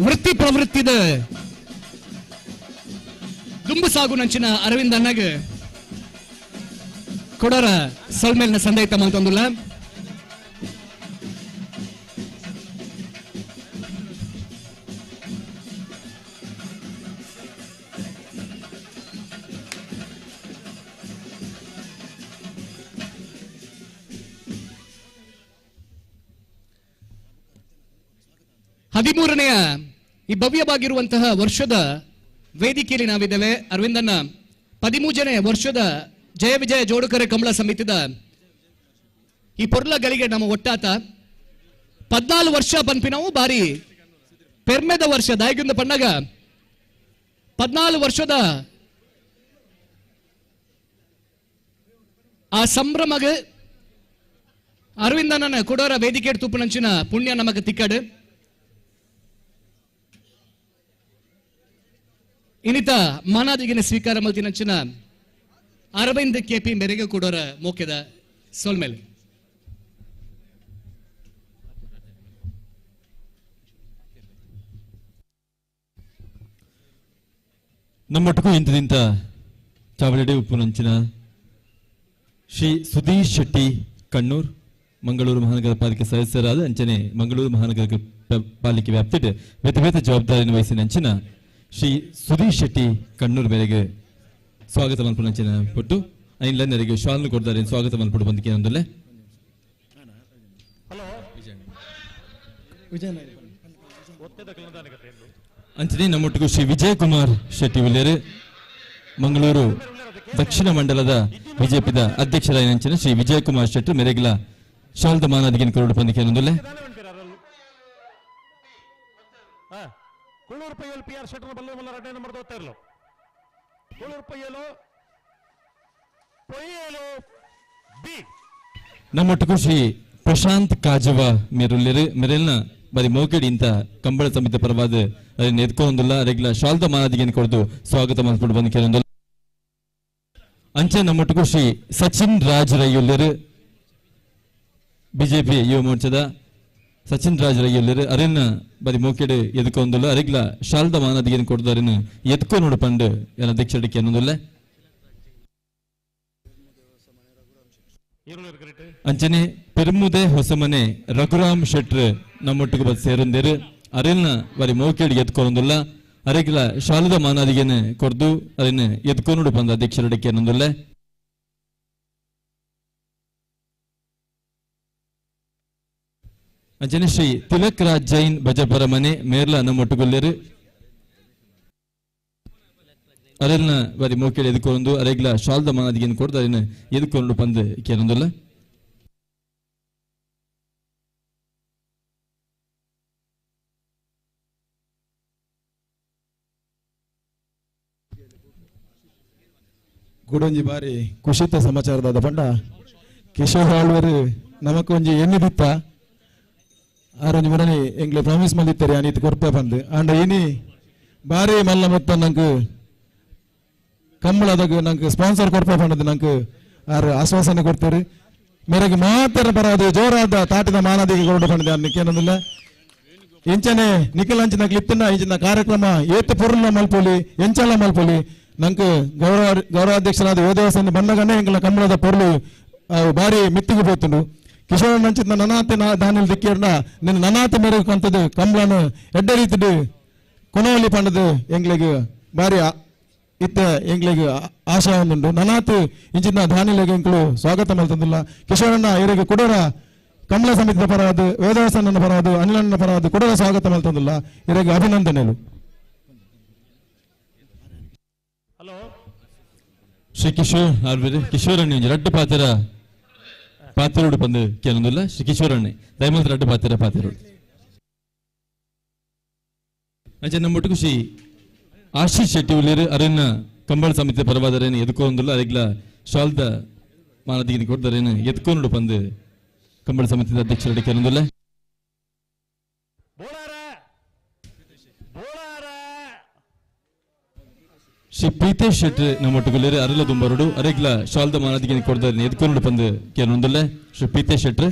ವೃತ್ತಿ ಪ್ರವೃತ್ತಿದ ದುಂಬು ಸಾಗು ನಂಚಿನ ಅರವಿಂದ್ ಅಣ್ಣಗ ಕೊಡರ ಸೊಲ್ಮೇಲಿನ ಸಂದೈತ ಮಲ್ತೊಂದುಲ್ಲ. 13ನೆಯ ಈ ಭವ್ಯವಾಗಿರುವಂತಹ ವರ್ಷದ ವೇದಿಕೆಯಲ್ಲಿ ನಾವಿದ್ದೇವೆ. ಅರವಿಂದನ್ನ 13ನೇ ವರ್ಷದ ಜಯ ವಿಜಯ ಜೋಡುಕರೆ ಕಂಬಳ ಸಮಿತಿದ ಈ ಪೊರ್ಲಗಳಿಗೆ ನಮ್ಮ ಒಟ್ಟಾತ 14 ವರ್ಷ ಪನ್ಪಿನವು ಬಾರಿ ಪೆರ್ಮೆದ ವರ್ಷ. ದಾಯಗಿಂದ ಪಣ್ಣಗ 14 ವರ್ಷದ ಆ ಸಂಭ್ರಮಗ ಅರವಿಂದನ ಕೊಡೋರ ವೇದಿಕೆ ತುಪ್ಪುನಂಚಿನ ಪುಣ್ಯ ನಮಗ ತಿಕ್ಕಡು. ಇನ್ನಿತ ಮಾನಾದಿಗಿನ ಸ್ವೀಕಾರ ಮಲ್ತಿನಂಚಿನ ಅರವಿಂದ್ ಕೆಪಿ ಮೇರೆಗೆ ಕೊಡೋರ ಮೋಕೆದ ಸೋಲ್ಮೇಲೆ. ನಮ್ಮೊಟ್ಟಿಗೂ ಇಂತದಿಂತ ಚಾವಳಿಡೆ ಉಪ್ಪುನಂಚಿನ ಶ್ರೀ ಸುಧೀಶ್ ಶೆಟ್ಟಿ ಕಣ್ಣೂರ್, ಮಂಗಳೂರು ಮಹಾನಗರ ಪಾಲಿಕೆ ಸದಸ್ಯರಾದ ಅಂಚನೆ ಮಂಗಳೂರು ಮಹಾನಗರ ಪಾಲಿಕೆ ವ್ಯಾಪ್ತಿಡ್ ಬೇತೆ ಬೇತೆ ಜವಾಬ್ದಾರಿಯನ್ನು ವಹಿಸಿನ ಅಂಚಿನ ಶ್ರೀ ಸುಧೀಶ್ ಶೆಟ್ಟಿ ಕಣ್ಣೂರ್ ಮೇರೆಗೆ ಸ್ವಾಗತ ಮಲ್ಪುನಂಚಿನ ಪೊಟ್ಟು ಐನ್ಲನ್ನರಿಗೆ ಶಾಲ್ನು ಕೊಡ್ತಾರೆ ಸ್ವಾಗತ ಮಲ್ಪುಡು ಬಂದಿಕೆ ನಂದಲ್ಲೇ. ಅಂಚನೆ ನಮ್ಮೊಟ್ಟಿಗೂ ಶ್ರೀ ವಿಜಯ್ ಕುಮಾರ್ ಶೆಟ್ಟಿ ಉಲ್ಲೇರು, ಮಂಗಳೂರು ದಕ್ಷಿಣ ಮಂಡಲದ ಬಿಜೆಪಿದ ಅಧ್ಯಕ್ಷರಾದ ಅಂಚಿನ ಶ್ರೀ ವಿಜಯ್ ಕುಮಾರ್ ಶೆಟ್ಟಿ ಮೆರೆಗ್ಲ ಶಾಲ್ದ ಮಾನಾದಿಗಿನ ಕೊರಡು ಪಂದಿಕೆ ನಂದುಲ್ಲೆ. ನಮ್ಮೊಟ್ಟಿಗೂ ಶ್ರೀ ಪ್ರಶಾಂತ್ ಕಾಜವ ಮೇರುಲ್ಲೇರು ಮೆರೆಲ್ನ ಬರಿ ಮೋಕೆಡಿ ಇಂತ ಕಂಬಳ ಸಮಿತಿ ಪರವಾದ ಅದನ್ನ ಎದ್ಕೊಂದಿಲ್ಲ ಅರೆಗ್ಲ ಶಾಲ್ದ ಮಾನಾದಿಗೆನ ಕೊಡ್ದು ಸ್ವಾಗತ ಮಲ್ಪುಡು ಬಂದು ಕೇಳೊಂದಿಲ್ಲ. ಅಂಚೆ ನಮ್ಮೊಟ್ಟಿಗೂ ಶ್ರೀ ಸಚಿನ್ ರಾಜ್ ರೈಯುಲ್ಲೇರು, ಬಿಜೆಪಿ ಯುವ ಮೋರ್ಚಾದ ಸಚಿನ್ ರಾಜ್ ರೈಯುಲ್ಲೇರು ಅರೆನ್ನ ಬರಿ ಮೋಕೆಡೆ ಎದ್ಕೊಂದಿಲ್ಲ ಅರೆಗ್ಲ ಶಾಲ್ದ ಮಾನಾದಿಗೆನ ಕೊಡ್ದು ಅರೆನ್ನ ಎದ್ಕೊ ನೋಡು ಪಂಡು ಎಲ್ಲ ಅಧ್ಯಕ್ಷರಿಗೆ ಅನ್ನೊಂದಿಲ್ಲ. ಅಂಚನೆ ಪೆರ್ಮುದೆ ಹೊಸಮನೆ ರಘುರಾಮ್ ಶೆಟ್ರ್ ನಮ್ಮೊಟ್ಟಿಗೆ ಬದ್ ಸೇರೊಂದೇರು ಅರೆಲ್ನ ಬರಿ ಮೋಕೇಡಿ ಎತ್ಕೊಂದಿಲ್ಲ ಅರೆಗ್ಲ ಶಾಲದ ಮಾನಾದಿಗೆನ ಕೊರ್ದು ಅದನ್ನ ಎತ್ಕೊಂಡು ಬಂದ ಅಧ್ಯಕ್ಷರಡಿಕೆ ಅನ್ನೊಂದಿಲ್ಲ. ಅಂಚನೆ ಶ್ರೀ ತಿಲಕ್ ರಾಜ್ ಜೈನ್ ಬಜಪರ ಮನೆ ಮೇರ್ಲ ನಮ್ಮೊಟ್ಟುಗೊಲ್ಲೇರು ಅರೆಲ್ನ ಬರಿ ಮೋಕೇಡಿ ಎದ್ಕೊಂಡು ಅರೆಗ್ಲ ಶಾಲ್ದ ಮಾನಾದಿಗೆನ ಕೊಡ್ದು ಅದನ್ನ ಎದ್ಕೊಂಡು ಬಂದು ಕೇಳೊಂದಿಲ್ಲ. ಕುಡೊಂಜಿ ಬಾರಿ ಕುಶಿತ ಸಮಾಚಾರದಾದ ಪಂಡ ಕಿಶೋರ್ ಆಳ್ವರು ನಮಕೊಂಜಿ ಎಣ್ಣೆ ದಿತ್ತ ಆರೊಂಜಿ ಮುರನಿ ಎಂಗ್ಲೆ ಪ್ರಾಮಿಸ್ ಮಲ್ದಿತ್ತಾರೆ ಅನಿತ್ ಕೊರ್ಪೆ ಬಂದು ಆಂಡ ಇನಿ ಬಾರಿ ಮಲ್ಲ ಮೊತ್ತ ನಂಗೆ ಕಂಬಳದಾಗ ನಂಗೆ ಸ್ಪಾನ್ಸರ್ ಕೊರ್ಪೆ ಬಂದದ್ದು ನಂಗೆ ಆರು ಆಶ್ವಾಸನೆ ಕೊಡ್ತಾರೆ ಮೇರೆಗೆ ಮಾತ್ರ ಬರೋದು ಜೋರಾದ ತಾಟಿದ ಮಾನದಿಗೆ ಕೊರಡು ಬಂದಿದೆ ಅನ್ನಕ್ಕೆ ಎಂಚನೆ ನಿಖಿಲ್ ಅಂಚಿನ ಕ್ಲಿಪ್ತಿನ ಇಂಚಿನ ಕಾರ್ಯಕ್ರಮ ಏತ್ ಪೊರುಲ ಮಲ್ಪೊಲಿ ಎಂಚಲ ಮಲ್ಪೊಲಿ ನಂಗೆ ಗೌರವಾಧ್ಯಕ್ಷರಾದ ಯೋಧವಾಸನ ಬಂದಾಗನೇ ಎಂಗ್ಲ ಕಂಬಳದ ಪೊರುಳು ಬಾರಿ ಮಿತ್ತಿಗೆ ಪೋತುಂಡು ಕಿಶೋರ್ ನಂಚಿನ ನನಾತೆ ದಾನಿಲ್ ದಿಕ್ಕಿಯರ್ನ ನಿನ್ನ ನನಾತೆ ಮೇರೆಗೆ ಕಂತದ್ದು ಕಂಬಳನು ಎಡ್ಡೆ ರೀತಿಡು ಕೊನವಲ್ಲಿ ಪಂಡದು ಎಂಗ್ಲಿಗೆ ಬಾರಿ ಇತ್ತ ಎಂಗ್ಲಿಗೆ ಆಶಾ ಒಂದುಂಡು ನನಾತು ಇಂಚಿನ ದಾನಿಲೆಗೆ ಎಂಕ್ಲು ಸ್ವಾಗತ ಮಲ್ತಂದಿಲ್ಲ ಕಿಶೋರಣ್ಣ ಇವರಿಗೆ ಕೊಡೋರ ಕಮಲ ಸಮಿತಿಯ ಪರವಾದ ವೇದವಾಸನ ಪರವಾದ ಅನಿಲಣ್ಣ ಪರವಾದ ಕೊಡೋರ ಸ್ವಾಗತ ಮಲ್ತಂದಿಲ್ಲ ಇವರಿಗೆ ಅಭಿನಂದನೆಗಳು. ಶ್ರೀ ಕಿಶೋರ್ ಆರ್ವೇರು ಕಿಶೋರಣ್ಣೆ ಒಂಜಿ ರಡ್ಡು ಪಾತೆರ ಪಾತೆರೋಡು ಪಂದು ಕೇಳೊಂದುಲ್ಲ. ಶ್ರೀ ಕಿಶೋರಣ್ಣೆ ದಯಮಲ್ತ ರಡ್ಡು ಪಾತೆರ ಪಾತೆರೋಡು ಅಂಚೆ ನಮ್ಮೊಟ್ಟಿಗೂ ಶ್ರೀ ಆಶೀಶ್ ಶೆಟ್ಟಿ ಉಲ್ಲೇರು ಅರೆನ್ನ ಕಂಬಳ ಸಮಿತಿಯ ಪರವಾದರೇನು ಎದ್ಕೊಂದುಲ್ಲ ಅರೆಗ್ಲ ಶಾಲ್ದ ಮಾನದಿಗಿನ ಕೊಡ್ದರೇನು ಎದ್ಕೊಂಡು ಪಂದು ಕಂಬಳ ಸಮಿತಿಯ ಅಧ್ಯಕ್ಷರಡಿ ಕೇಳೊಂದುಲ್ಲ. ಶ್ರೀ ಪ್ರೀತೇಶ್ ಶೆಟ್ಟಿ ನಮ್ಮೊಟ್ಟುಗುಲ್ಲೇರು ಅರಲ ದುಂಬರುಡು ಅರೆಗ್ಲ ಶಾಲ್ದ ಮಾನದಿಗಿನ ಕೊಡ್ದರೇನು ಎದ್ಕೊಂಡು ಪಂದು ಕೇಳೊಂದುಲ್ಲ. ಶ್ರೀ ಪ್ರೀತೇಶ್ ಶೆಟ್ಟಿ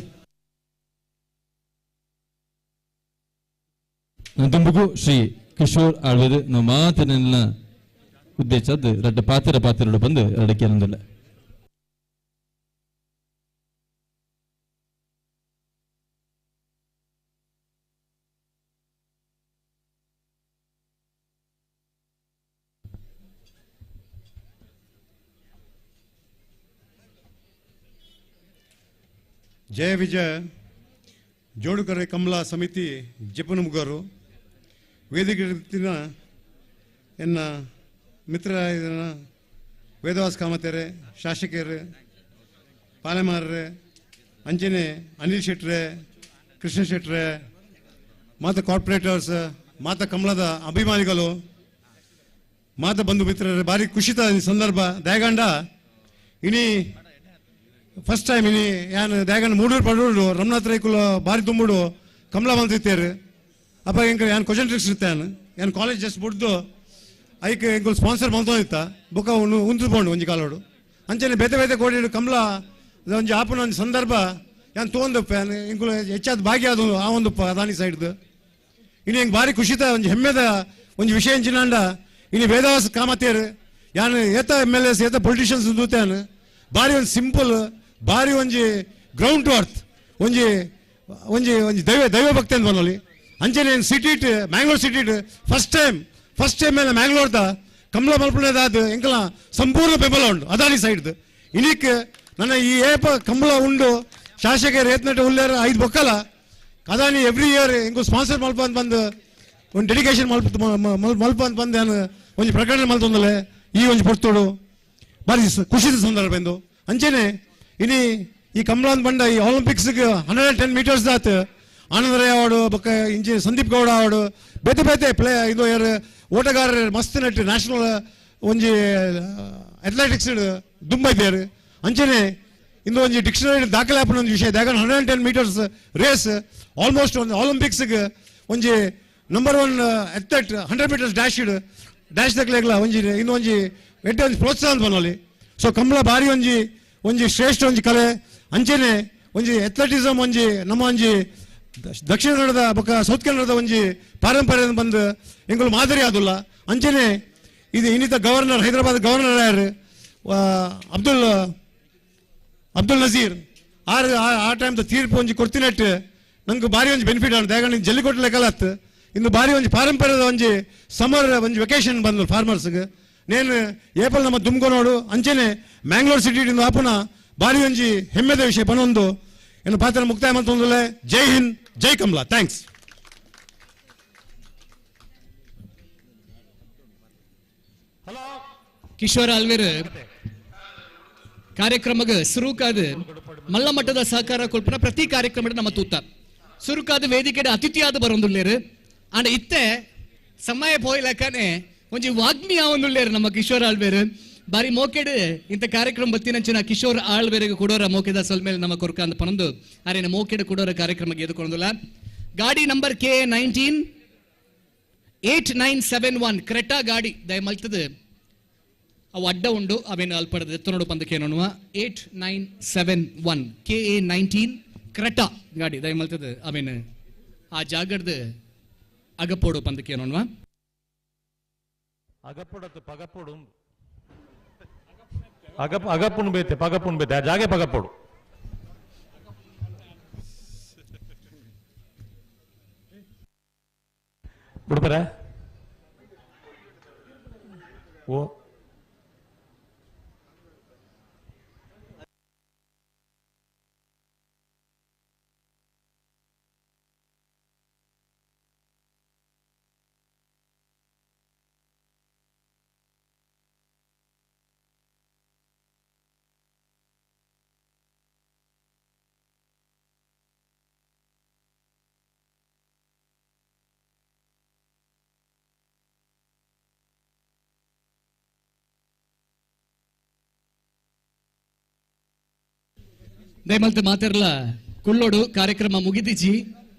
ದುಂಬುಗು ಶ್ರೀ ಕಿಶೋರ್ ಆಳ್ವೇರು ನಮ್ಮ ಮಾತಿನ ಉದ್ದೇಶ ರಡ್ಡ ಪಾತ್ರ ಪಾತ್ರರು ಬಂದು ಎರಡು ಕೇಳೊಂದಿಲ್ಲ. ಜಯ ವಿಜಯ ಜೋಡುಕರೆ ಕಮಲ ಸಮಿತಿ ಜಪನಮುಗರು ವೇದಿಕೆ ಎನ್ನ ಮಿತ್ರ ವೇದವಾಸ್ ಕಾಮತೆರೆ ಶಾಸಕರು ಪಾಲೆಮಾರರೆ ಅಂಜನೆ ಅನಿಲ್ ಶೆಟ್ರೆ ಕೃಷ್ಣ ಶೆಟ್ರೆ ಮಾತ ಕಾರ್ಪೊರೇಟರ್ಸ್ ಮಾತ ಕಮಲದ ಅಭಿಮಾನಿಗಳು ಮಾತ ಬಂಧು ಮಿತ್ರರೇ ಭಾರಿ ಖುಷಿತ ಸಂದರ್ಭ ದಯಗಂಡ ಇನಿ ಫಸ್ಟ್ ಟೈಮ್ ಇನಿ ಯಾನ್ ದಯಗಂಡ ಮೂಡೂರು ಪಡೂರು ರಮನಾಥ್ ರೈಕುಲ ಭಾರಿ ತುಂಬುಡು ಕಮಲ ಬಂದಿತ್ತೇರು ಅಪ್ಪ ಎಂಕ ಯಾನ್ ಕ್ವಶನ್ ಟ್ರಿಕ್ಸ್ ಇರ್ತಾನೆ ಯಾನ್ ಕಾಲೇಜ್ ಜಸ್ಟ್ ಬುಡ್ದು ಐಕ್ ಎಂಕುಲು ಸ್ಪಾನ್ಸರ್ ಮಲ್ತೊಂದಿತ್ತ ಬೊಕ್ಕ ಉಂತು ಒಂಜಿ ಕಾಲೋಡು ಅಂಚನೆ ಬೇತೆ ಬೇತೆ ಕೋಡಿ ಕಮಲ ಒಂಜಿ ಆಪುನ ಒಂಜಿ ಸಂದರ್ಭ ಯಾನ್ ತೋಂದಪ್ಪ ಯಾನ್ ಎಂಕುಲು ಹೆಚ್ಚಾದ ಭಾಗ್ಯ ಅದು ಆ ಒಂದಪ್ಪ ಅದಾನಿ ಸೈಡ್ದು ಇನ್ನು ಹೆಂಗೆ ಭಾರಿ ಖುಷಿತ ಒಂಜಿ ಹೆಮ್ಮೆದ ಒಂಜಿ ವಿಷಯ ಎಂಚಿನಾಂಡ ಇನ್ನು ವೇದವಾಸ ಕಾಮತೇರು ಯಾನ್ ಏತ ಎಮ್ ಎಲ್ ಎಸ್ ಏತ ಪೊಲಿಟಿಷಿಯನ್ಸ್ ದೂತಾನು ಭಾರಿ ಒಂದು ಸಿಂಪಲ್ ಭಾರಿ ಒಂಜಿ ಗ್ರೌಂಡ್ ಟು ಅರ್ತ್ ಒಂಜಿ ಒಂಜಿ ಒಂಜಿ ದೈವ ದೈವ ಭಕ್ತಿ ಅಂತ ಬನ್ನೋಲಿ ಅಂಚನೆ city Mangalore city first time ಮೇಲೆ ಮ್ಯಾಂಗ್ಳೂರ್ದ ಕಮಲ ಮಲ್ಪುಣದಾದ ಎಂಕಲ ಸಂಪೂರ್ಣ ಬೆಂಬಲ ಉಂಡು ಅದಾನಿ ಸೈಡ್ದು ಇನಿಕ್ ನನ್ನ ಈ ಏಪ ಕಮಲ ಉಂಡು ಶಾಸಕರು ಏತ್ನಟ ಉಲ್ಲೇರ ಐದು ಬೊಕ್ಕಲ ಅದಾನಿ ಎವ್ರಿ ಇಯರ್ ಎಂಕು ಸ್ಪಾನ್ಸರ್ ಮಲ್ಪ ಅಂತ ಬಂದು ಒಂದು ಡೆಡಿಕೇಶನ್ ಮಲ್ಪ ಮಲ್ಪ ಅಂತ ಬಂದು ನಾನು ಒಂಜಿ ಪ್ರಕಟಣೆ ಮಲ್ತೊಂದಲೆ ಈ ಒಂಜಿ ಪೊರ್ತೋಡು ಭಾರಿ ಖುಷಿದ ಸಂದರ್ಭ ಎಂದು ಅಂಚನೆ ಇನಿ ಈ ಕಮಲ ಅಂತ ಬಂಡ ಈ ಒಲಿಂಪಿಕ್ಸ್ಗೆ 110 ಮೀಟರ್ಸ್ ದಾತ್ ಆನಂದ ರೈ ಅವಾರ್ಡು ಬೊಕ್ಕ ಇಂಚಿ ಸಂದೀಪ್ ಗೌಡ ಅವಾರ್ಡು ಬೇತೆ ಬೇತೆ ಪ್ಲೇ ಇದು ಯಾರು ಓಟಗಾರರು ಮಸ್ತ್ ನೆಟ್ ನ್ಯಾಷನಲ್ ಒಂಜಿ ಅಥ್ಲೆಟಿಕ್ಸ್ ದುಂಬೈತೇರು ಅಂಚನೆ ಇಂದು ಒಂಜಿ ಡಿಕ್ಷನರಿ ದಾಖಲೆ ಆಪುನ ಒಂಜಿ ವಿಷಯ ದಾಖಲೆ 110 ಮೀಟರ್ಸ್ ರೇಸ್ ಆಲ್ಮೋಸ್ಟ್ ಒಂದು ಒಲಿಂಪಿಕ್ಸ್ಗೆ ಒಂಜಿ number 1 athlete 100 metres dash dash ದಕ್ಲೆಗ್ಲ ಒಂಜಿ ಇನ್ನು ಒಂಜಿ ಎಡ್ಡೆ ಒಂಜಿ ಪ್ರೋತ್ಸಾಹ ಬನ್ನೋಲಿ. ಸೊ ಕಮಲ ಭಾರಿ ಒಂಜಿ ಒಂಜಿ ಶ್ರೇಷ್ಠ ಒಂಜಿ ಕಲೆ ಅಂಚನೆ ಒಂಜಿ ಅಥ್ಲೆಟಿಸಮ್ ಒಂಜಿ ನಮ್ಮ ಒಂಜಿ ದಕ್ಷಿಣ ಕನ್ನಡದ ಬೊಕ್ಕ ಸೌತ್ ಕನ್ನಡದ ಒಂಜಿ ಪಾರಂಪರ್ಯ ಬಂದು ಎಂಕುಲು ಮಾದರಿ ಆದುಲ್ಲ. ಅಂಚನೆ ಇದು ಇನ್ನಿತ ಗವರ್ನರ್ ಹೈದರಾಬಾದ್ ಗವರ್ನರ್ ಯಾರು ಅಬ್ದುಲ್ ಅಬ್ದುಲ್ ನಜೀರ್ ಆರ್ ಆ ಟೈಮ್ದ ತೀರ್ಪು ಒಂಜಿ ಕೊಡ್ತಿನಟ್ಟು ನಂಗೆ ಭಾರಿ ಒಂಜಿ ಬೆನಿಫಿಟ್ ಆಗುತ್ತೆ. ಯಾಕಂದ್ರೆ ಜಲ್ಲಿಕೊಟ್ಟು ಲೆಕ್ಕಲತ್ತು ಇಂದು ಭಾರಿ ಒಂಜಿ ಪಾರಂಪರ್ಯದ ಒಂಜಿ ಸಮರ್ ಒಂಜಿ ವೆಕೇಶನ್ ಬಂದು ಫಾರ್ಮರ್ಸ್ಗೆ ನೇನು ಏಪಲ್ ನಮ್ಮ ದುಮ್ಕೊನೋಡು ಅಂಚನೆ ಮ್ಯಾಂಗ್ಳೂರ್ ಸಿಟಿ ಆಪುನ ಭಾರಿ ಒಂಜಿ ಹೆಮ್ಮೆದ ವಿಷಯ ಬನೊಂದು ಇನ್ನು ಪಾತ್ರ ಮುಕ್ತಾಯ ಮಂತೊಂದುಲೆ. ಜೈ ಹಿಂದ್, ಜೈ ಕಮಲಾ, thanks. Kishore Alver ಕಾರ್ಯಕ್ರಮಕ್ಕೆ ಸುರುಕಾದ ಮಲ್ಲ ಮಟ್ಟದ ಸಹಕಾರ ಕೊಲ್ಪನ ಪ್ರತಿ ಕಾರ್ಯಕ್ರಮ ನಮ್ಮ ತೂತ ಸುರುಕಾದ ವೇದಿಕೆ ಅತಿಥಿಯಾದ ಬರೊಂದುಲ್ಲೇರು ಅಂಡ್ ಇತ್ತೆ ಸಮಯ ಪೋಯ್ಲಕ್ಕನೆ ಒಂಜಿ ವಾಗ್ಮಿ ಆವೊಂದುಲ್ಲೇರು ನಮ್ಮ ಕಿಶೋರ್ ಆಳ್ವೇರು. ಬಾರಿ ಮೋಕೆಡ್ ಇಂಥ ಕಾರ್ಯಕ್ರಮ ಬತ್ತಿನಂಚಿನ ಕಿಶೋರ್ ಆಳ್ವೇರಿಗೆ ಕೊಡೋರ ಮೋಕೆದ ಸೊಲ್ಮೇಲೆ ನಮ್ಮ ಕೊರ್ಕ ಅಂತ ಪನೊಂದು ಅರೇನ ಮೋಕೆಡ್ ಕೊಡೋರ ಕಾರ್ಯಕ್ರಮಕ್ಕೆ ಎದುಕೊಂಡುಲ್ಲ. ಗಾಡಿ ನಂಬರ್ K 19 8971 Creta ಗಾಡಿ ದಯಮಲ್ತದ ಅವು ಅಡ್ಡ ಉಂಡು ಅವೇನು ಅಲ್ಪಡದ ಎತ್ತನೋಡು ಪಂದಕ್ಕೆ ನೋಡುವ 8971 KA 19 Creta ಗಾಡಿ ದಯಮಲ್ತದ ಅವೇನು ಆ ಜಾಗದ ಅಗಪೋಡು ಪಂದಕ್ಕೆ ನೋಡುವ. ಅಗಪೋಡತ್ತು ಪಗಪೋಡು ಅಗಪ್ ಅಗಪುಣ್ ಬೇತೆ ಪಗಪುಣ್ ಬೇತೆ ಆ ಜಾಗೆ ಪಗಪೋಡು. ಬಿಡ್ತಾರ ಓ ದಯಮಲ್ತ ಮಾತಿರಲ ಕುಳ್ಳೋಡು ಕಾರ್ಯಕ್ರಮ ಮುಗಿದಿಜಿ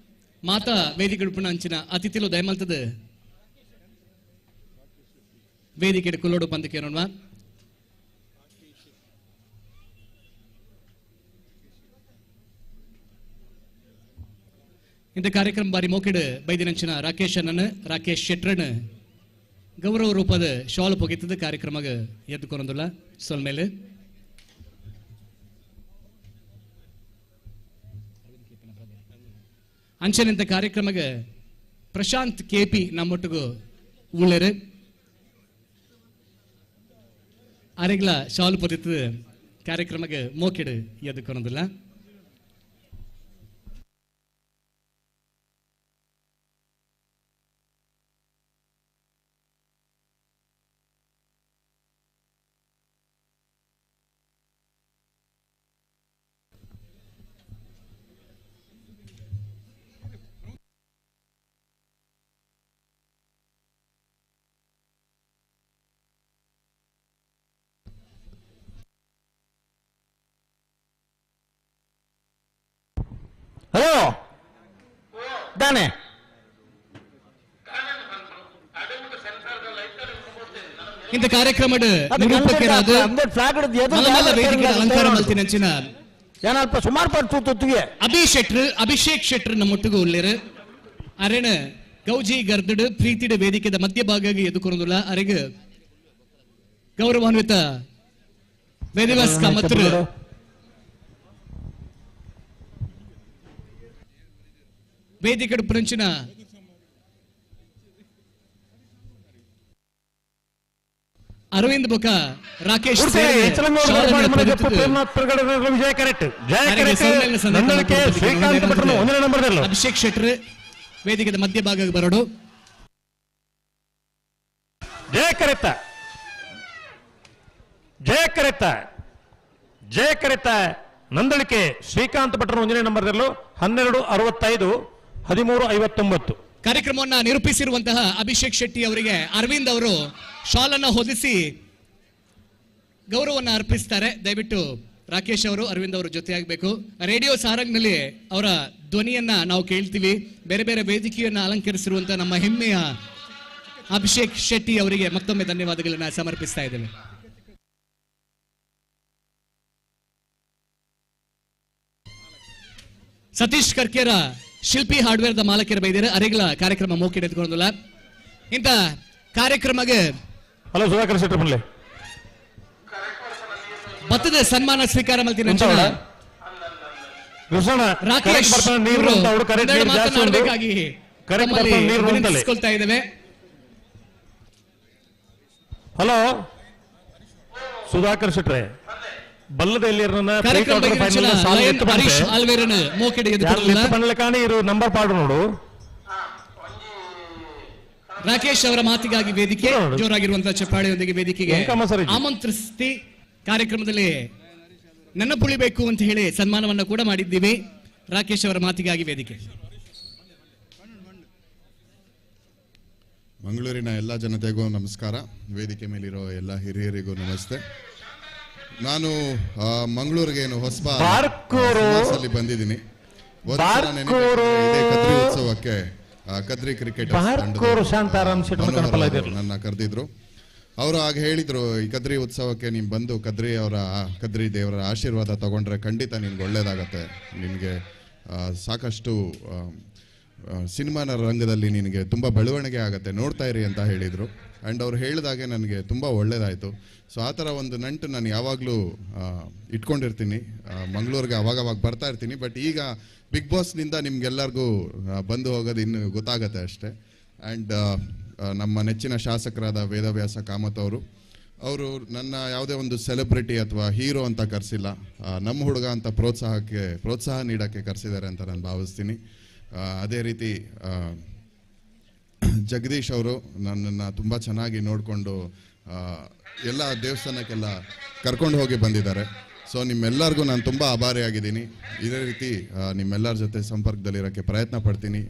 ಮಾತಾ ವೇದಿಕೆ ಅಂಚಿನ ಅತಿಥಿಲು ದಯಮಲ್ತದ ವೇದಿಕೆ ಕುಳ್ಳೋಡು ಪಂದಕ್ಕೆ ನೋಡುವ. ಇಂಥ ಕಾರ್ಯಕ್ರಮ ಬಾರಿ ಮೋಕೆಡ್ ಬೈದಿನಂಚಿನ ರಾಕೇಶ್ ಅಣ್ಣನ್ ರಾಕೇಶ್ ಶೆಟ್ರನ್ ಗೌರವ ರೂಪದ ಶಾಲ್ ಪೊಗಿತದ ಕಾರ್ಯಕ್ರಮ ಎದ್ದುಕೊಂಡುಲ್ಲ ಸೊಲ್ಮೇಲೆ. ಅಂಚನಿಂತ ಕಾರ್ಯಕ್ರಮಕ್ಕೆ ಪ್ರಶಾಂತ್ ಕೆಪಿ ನಮ್ಮೊಟ್ಟಿಗೂ ಉಳ್ಳೇರು ಅರೆಗ್ಲ ಶಾಲು ಪೊದಿತ್ತು ಕಾರ್ಯಕ್ರಮಕ್ಕೆ ಮೋಕೆಡು ಎದ್ದುಕೊನೋದಿಲ್ಲ. ಹಲೋ ದಾನೆ ಇಂತ ಕಾರ್ಯಕ್ರಮದ ನಿರೂಪಕರಾದ ವೇದಿಕೆ ಅಲಂಕಾರ ಮಲ್ತಿನಂಚಿನ ಏನಲ್ಪ ಸುಮಾರು ಪಟ್ಟು ತೂತುಗೆ ಅಭಿಷೇಕ್ ಶೆಟ್ರು ನಮ್ಮೊಟ್ಟಿಗೂ ಉಳ್ಳೇರು ಅರೆನ ಗೌಜಿ ಗರ್ದಡು ಪ್ರೀತಿಡ ವೇದಿಕೆದ ಮಧ್ಯಭಾಗ ಎದುಕೊರೊಂದುಲ್ಲ ಅರೆಗ್ ಗೌರವಾನ್ವಿತ ವೇದಿವಾಸ್ ಕಾಮತ್ರು ವೇದಿಕೆ ಪುರಂಚಿನ ಅರವಿಂದ್ ಬೊಕ ರಾಕೇಶ್ ಅಭಿಷೇಕ್ ಶೆಟ್ಟರ್ ವೇದಿಕೆದ ಮಧ್ಯಭಾಗ ಬರೋಡು. ಜಯ ಕರೆತ ಜಯ ಕರೆತ ಜಯ ಕರೆತ ನಂದಳಿಕೆ ಶ್ರೀಕಾಂತ್ ಭಟ್ರು ಒಂದನೇ ನಂಬರ್ದಲ್ಲೂ 12:65 13:59. ಕಾರ್ಯಕ್ರಮವನ್ನು ನಿರೂಪಿಸಿರುವಂತಹ ಅಭಿಷೇಕ್ ಶೆಟ್ಟಿ ಅವರಿಗೆ ಅರವಿಂದ್ ಅವರು ಶಾಲನ್ನು ಹೊದಿಸಿ ಗೌರವವನ್ನು ಅರ್ಪಿಸ್ತಾರೆ. ದಯವಿಟ್ಟು ರಾಕೇಶ್ ಅವರು ಅರವಿಂದ್ ಅವರು ಜೊತೆಯಾಗಬೇಕು. ರೇಡಿಯೋ ಸಾರಂಗ್ನಲ್ಲಿ ಅವರ ಧ್ವನಿಯನ್ನ ನಾವು ಕೇಳ್ತೀವಿ. ಬೇರೆ ಬೇರೆ ವೇದಿಕೆಯನ್ನು ಅಲಂಕರಿಸಿರುವಂತಹ ನಮ್ಮ ಹೆಮ್ಮೆಯ ಅಭಿಷೇಕ್ ಶೆಟ್ಟಿ ಅವರಿಗೆ ಮತ್ತೊಮ್ಮೆ ಧನ್ಯವಾದಗಳನ್ನು ಸಮರ್ಪಿಸ್ತಾ ಇದ್ದೇವೆ. ಸತೀಶ್ ಕರ್ಕೇರ ಶಿಲ್ಪಿ ಹಾರ್ಡ್ವೇರ್ the ಮಾಲಕರ ಬೈದಿರ ಅರೆಗಳ ಕಾರ್ಯಕ್ರಮ ಮೋಕೆ ಎತ್ಕೊಂಡಿಲ್ಲ. ಇಂತ ಕಾರ್ಯಕ್ರಮಕ್ಕೆ ಹಲೋ ಸುಧಾಕರ್ ಶೆಟ್ಟಿ ಬನ್ನಿ ಭತ್ತದ ಸನ್ಮಾನ ಸ್ವೀಕಾರ ಮಾಡ್ತೀನಿ ರಾಕೇಶ್ ಮಾತನಾಡಬೇಕಾಗಿ ವಿನಂತಿಸಿಕೊಳ್ತಾ ಇದ್ದೇವೆ. ಹಲೋ ಸುಧಾಕರ್ ಶೆಟ್ರೆ ಬಲ್ಲದ ನಂಬರ್ ಪಾಡು ನೋಡು. ರಾಕೇಶ್ ಅವರ ಮಾತಿಗಾಗಿ ವೇದಿಕೆ ಜೋರಾಗಿರುವಂತಹ ಚಪ್ಪಾಳೆಯೊಂದಿಗೆ ವೇದಿಕೆಗೆ ಆಮಂತ್ರಿಸಿ ಕಾರ್ಯಕ್ರಮದಲ್ಲಿ ನೆನಪುಳಿಬೇಕು ಅಂತ ಹೇಳಿ ಸನ್ಮಾನವನ್ನು ಕೂಡ ಮಾಡಿದ್ದೀವಿ. ರಾಕೇಶ್ ಅವರ ಮಾತಿಗಾಗಿ ವೇದಿಕೆ. ಮಂಗಳೂರಿನ ಎಲ್ಲ ಜನತೆಗೂ ನಮಸ್ಕಾರ. ವೇದಿಕೆ ಮೇಲಿರೋ ಎಲ್ಲ ಹಿರಿಯರಿಗೂ ನಮಸ್ತೆ. ನಾನು ಮಂಗಳೂರಿಗೇನು ಹೊಸಬ ಬಂದಿದ್ದೀನಿ. ಕದ್ರಿ ಉತ್ಸವಕ್ಕೆ ಕದ್ರಿ ಕ್ರಿಕೆಟ್ ನನ್ನ ಕರೆದಿದ್ರು. ಅವರು ಆಗ ಹೇಳಿದ್ರು, ಈ ಕದ್ರಿ ಉತ್ಸವಕ್ಕೆ ನೀನು ಬಂದು ಕದ್ರಿ ಅವರ ಕದ್ರಿ ದೇವರ ಆಶೀರ್ವಾದ ತಗೊಂಡ್ರೆ ಖಂಡಿತ ನಿನ್ಗೆ ಒಳ್ಳೇದಾಗತ್ತೆ, ನಿನಗೆ ಸಾಕಷ್ಟು ಸಿನಿಮಾನ ರಂಗದಲ್ಲಿ ನಿನಗೆ ತುಂಬ ಬೆಳವಣಿಗೆ ಆಗುತ್ತೆ, ನೋಡ್ತಾ ಇರಿ ಅಂತ ಹೇಳಿದರು. ಆ್ಯಂಡ್ ಅವ್ರು ಹೇಳಿದಾಗೆ ನನಗೆ ತುಂಬ ಒಳ್ಳೆಯದಾಯಿತು. ಸೊ ಆ ಥರ ಒಂದು ನಂಟು ನಾನು ಯಾವಾಗಲೂ ಇಟ್ಕೊಂಡಿರ್ತೀನಿ. ಮಂಗಳೂರಿಗೆ ಅವಾಗವಾಗ ಬರ್ತಾ ಇರ್ತೀನಿ. ಬಟ್ ಈಗ ಬಿಗ್ ಬಾಸ್ನಿಂದ ನಿಮಗೆಲ್ಲರಿಗೂ ಬಂದು ಹೋಗೋದು ಇನ್ನು ಗೊತ್ತಾಗತ್ತೆ ಅಷ್ಟೇ. ಆ್ಯಂಡ್ ನಮ್ಮ ನೆಚ್ಚಿನ ಶಾಸಕರಾದ ವೇದವ್ಯಾಸ ಕಾಮತ್ ಅವರು ನನ್ನ ಯಾವುದೇ ಒಂದು ಸೆಲೆಬ್ರಿಟಿ ಅಥವಾ ಹೀರೋ ಅಂತ ಕರೆಸಿಲ್ಲ, ನಮ್ಮ ಹುಡುಗ ಅಂತ ಪ್ರೋತ್ಸಾಹ ನೀಡೋಕ್ಕೆ ಕರೆಸಿದ್ದಾರೆ ಅಂತ ನಾನು ಭಾವಿಸ್ತೀನಿ. ಅದೇ ರೀತಿ ಜಗದೀಶ್ ಅವರು ನನ್ನನ್ನು ತುಂಬ ಚೆನ್ನಾಗಿ ನೋಡಿಕೊಂಡು ಎಲ್ಲ ದೇವಸ್ಥಾನಕ್ಕೆಲ್ಲ ಕರ್ಕೊಂಡು ಹೋಗಿ ಬಂದಿದ್ದಾರೆ. ಸೊ ನಿಮ್ಮೆಲ್ಲರಿಗೂ ನಾನು ತುಂಬ ಆಭಾರಿಯಾಗಿದ್ದೀನಿ. ಇದೇ ರೀತಿ ನಿಮ್ಮೆಲ್ಲರ ಜೊತೆ ಸಂಪರ್ಕದಲ್ಲಿರೋಕ್ಕೆ ಪ್ರಯತ್ನ ಪಡ್ತೀನಿ.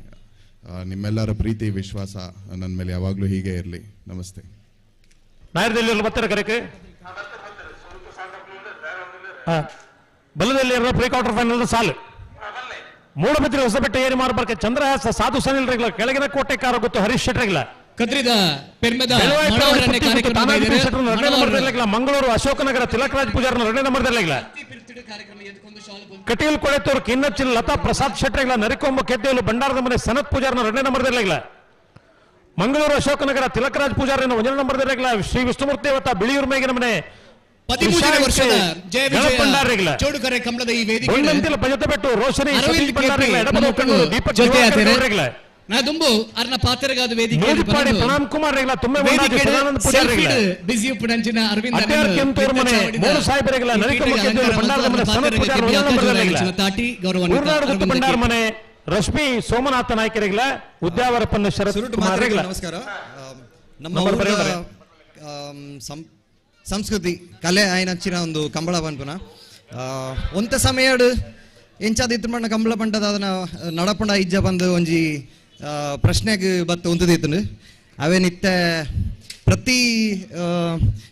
ನಿಮ್ಮೆಲ್ಲರ ಪ್ರೀತಿ ವಿಶ್ವಾಸ ನನ್ನ ಮೇಲೆ ಯಾವಾಗಲೂ ಹೀಗೆ ಇರಲಿ. ನಮಸ್ತೆ. ನಾಯರದಲ್ಲಿ ಬರ್ತಾರೆ ಕರೆಕ್ಕೆ ಬಲದಲ್ಲಿ ಪ್ರೀ ಕ್ವಾರ್ಟರ್ ಫೈನಲ್ ಸಾಲು ಮೂಡಬಿದ್ರಿ ಹೊಸಬೆಟ್ಟ ಏರಿ ಮಾರ್ಬರ್ಕೆ ಚಂದ್ರಹಾಸ ಸಾಧು ಸನಿಲ್ ರೆಗ್ಲ ಕೆಳಗಿನ ಕೋಟೆ ಕಾರ ಗೊತ್ತು ಹರೀಶ್ ಶೆಟ್ಟರ್ಗಿಲ್ಲ ಕದ್ರಿದ ಪೆರ್ಮೆದ ಮಂಗಳೂರು ಅಶೋಕನಗರ ತಿಲಕರಾಜ್ ಪೂಜಾರನ ಎರಡನೇ ನಂಬರ್ದಲ್ಲಿಲ್ಲ. ಕಟೀಲ್ ಕೊಳೆತೂರು ಕಿನ್ನಚ್ಚಿನ ಲತಾ ಪ್ರಸಾದ್ ಶೆಟ್ಟರ್ಗಿಲ್ಲ ನರಿಕೊಂಬ ಕೆದ್ದೇಲು ಭಂಡಾರದ ಮನೆ ಸನತ್ ಪೂಜಾರನ ಎರಡನೇ ನಂಬರ್ದಲ್ಲಿಲ್ಲ. ಮಂಗಳೂರು ಅಶೋಕನಗರ ತಿಲಕರಾಜ್ ಪೂಜಾರನ ಒಂದನೇ ನಂಬರ್ದಲ್ಲಿಲ್ಲ. ಶ್ರೀ ವಿಷ್ಣುಮೂರ್ತಿ ದೇವತಾ ಬಿಳಿಯೂರು ಮೇಗಿನ ಮನೆ 13 ವರ್ಷದ ಜಯ ವಿಜಯ ಚೌಡುಕರೆ ಕಂಬಳದ ಈ ವೇದಿಕೆ ರೋಶನಿ ದೀಪಕ್ ನಾ ದುಂಬು ಅರ್ನ ಪಾತ್ರಗಾದ ವೇದಿಕೆ ಪ್ರಣಾಮ್ ಕುಮಾರ್ ರೆಗ್ಲ ತುಂಬೆ ಬಿಸಿ ಉಪ್ಪುನಂಚಿನ ಅರವಿಂದ ತಾಟಿ ಗೌರವ ಮನೆ ರಶ್ಮಿ ಸೋಮನಾಥ ನಾಯ್ಕರಿಗಳ ಉದ್ಯಾವರಪ್ಪನ ಶರತ್ ಕುಮಾರ್ ರೆಗ್ಲ. ನಮಸ್ಕಾರ. ನಮ್ಮ ಸಂಸ್ಕೃತಿ ಕಲೆ ಆಯ್ನಂಚಿನ ಒಂದು ಕಂಬಳ ಪನ್ಪುನ ಒಂತ ಸಮಯಡ್ ಎಂಚಾದಿತ್ತು ಮಣ್ಣ ಕಂಬಳ ಪಂಟದ ಅದನ್ನ ನಡಪುಂಡ ಇಜ್ಜ ಬಂದು ಒಂಜಿ ಪ್ರಶ್ನೆಗೆ ಬತ್ತು ಉಂತದಿತ್ತು. ಅವೇನಿತ್ತೆ ಪ್ರತಿ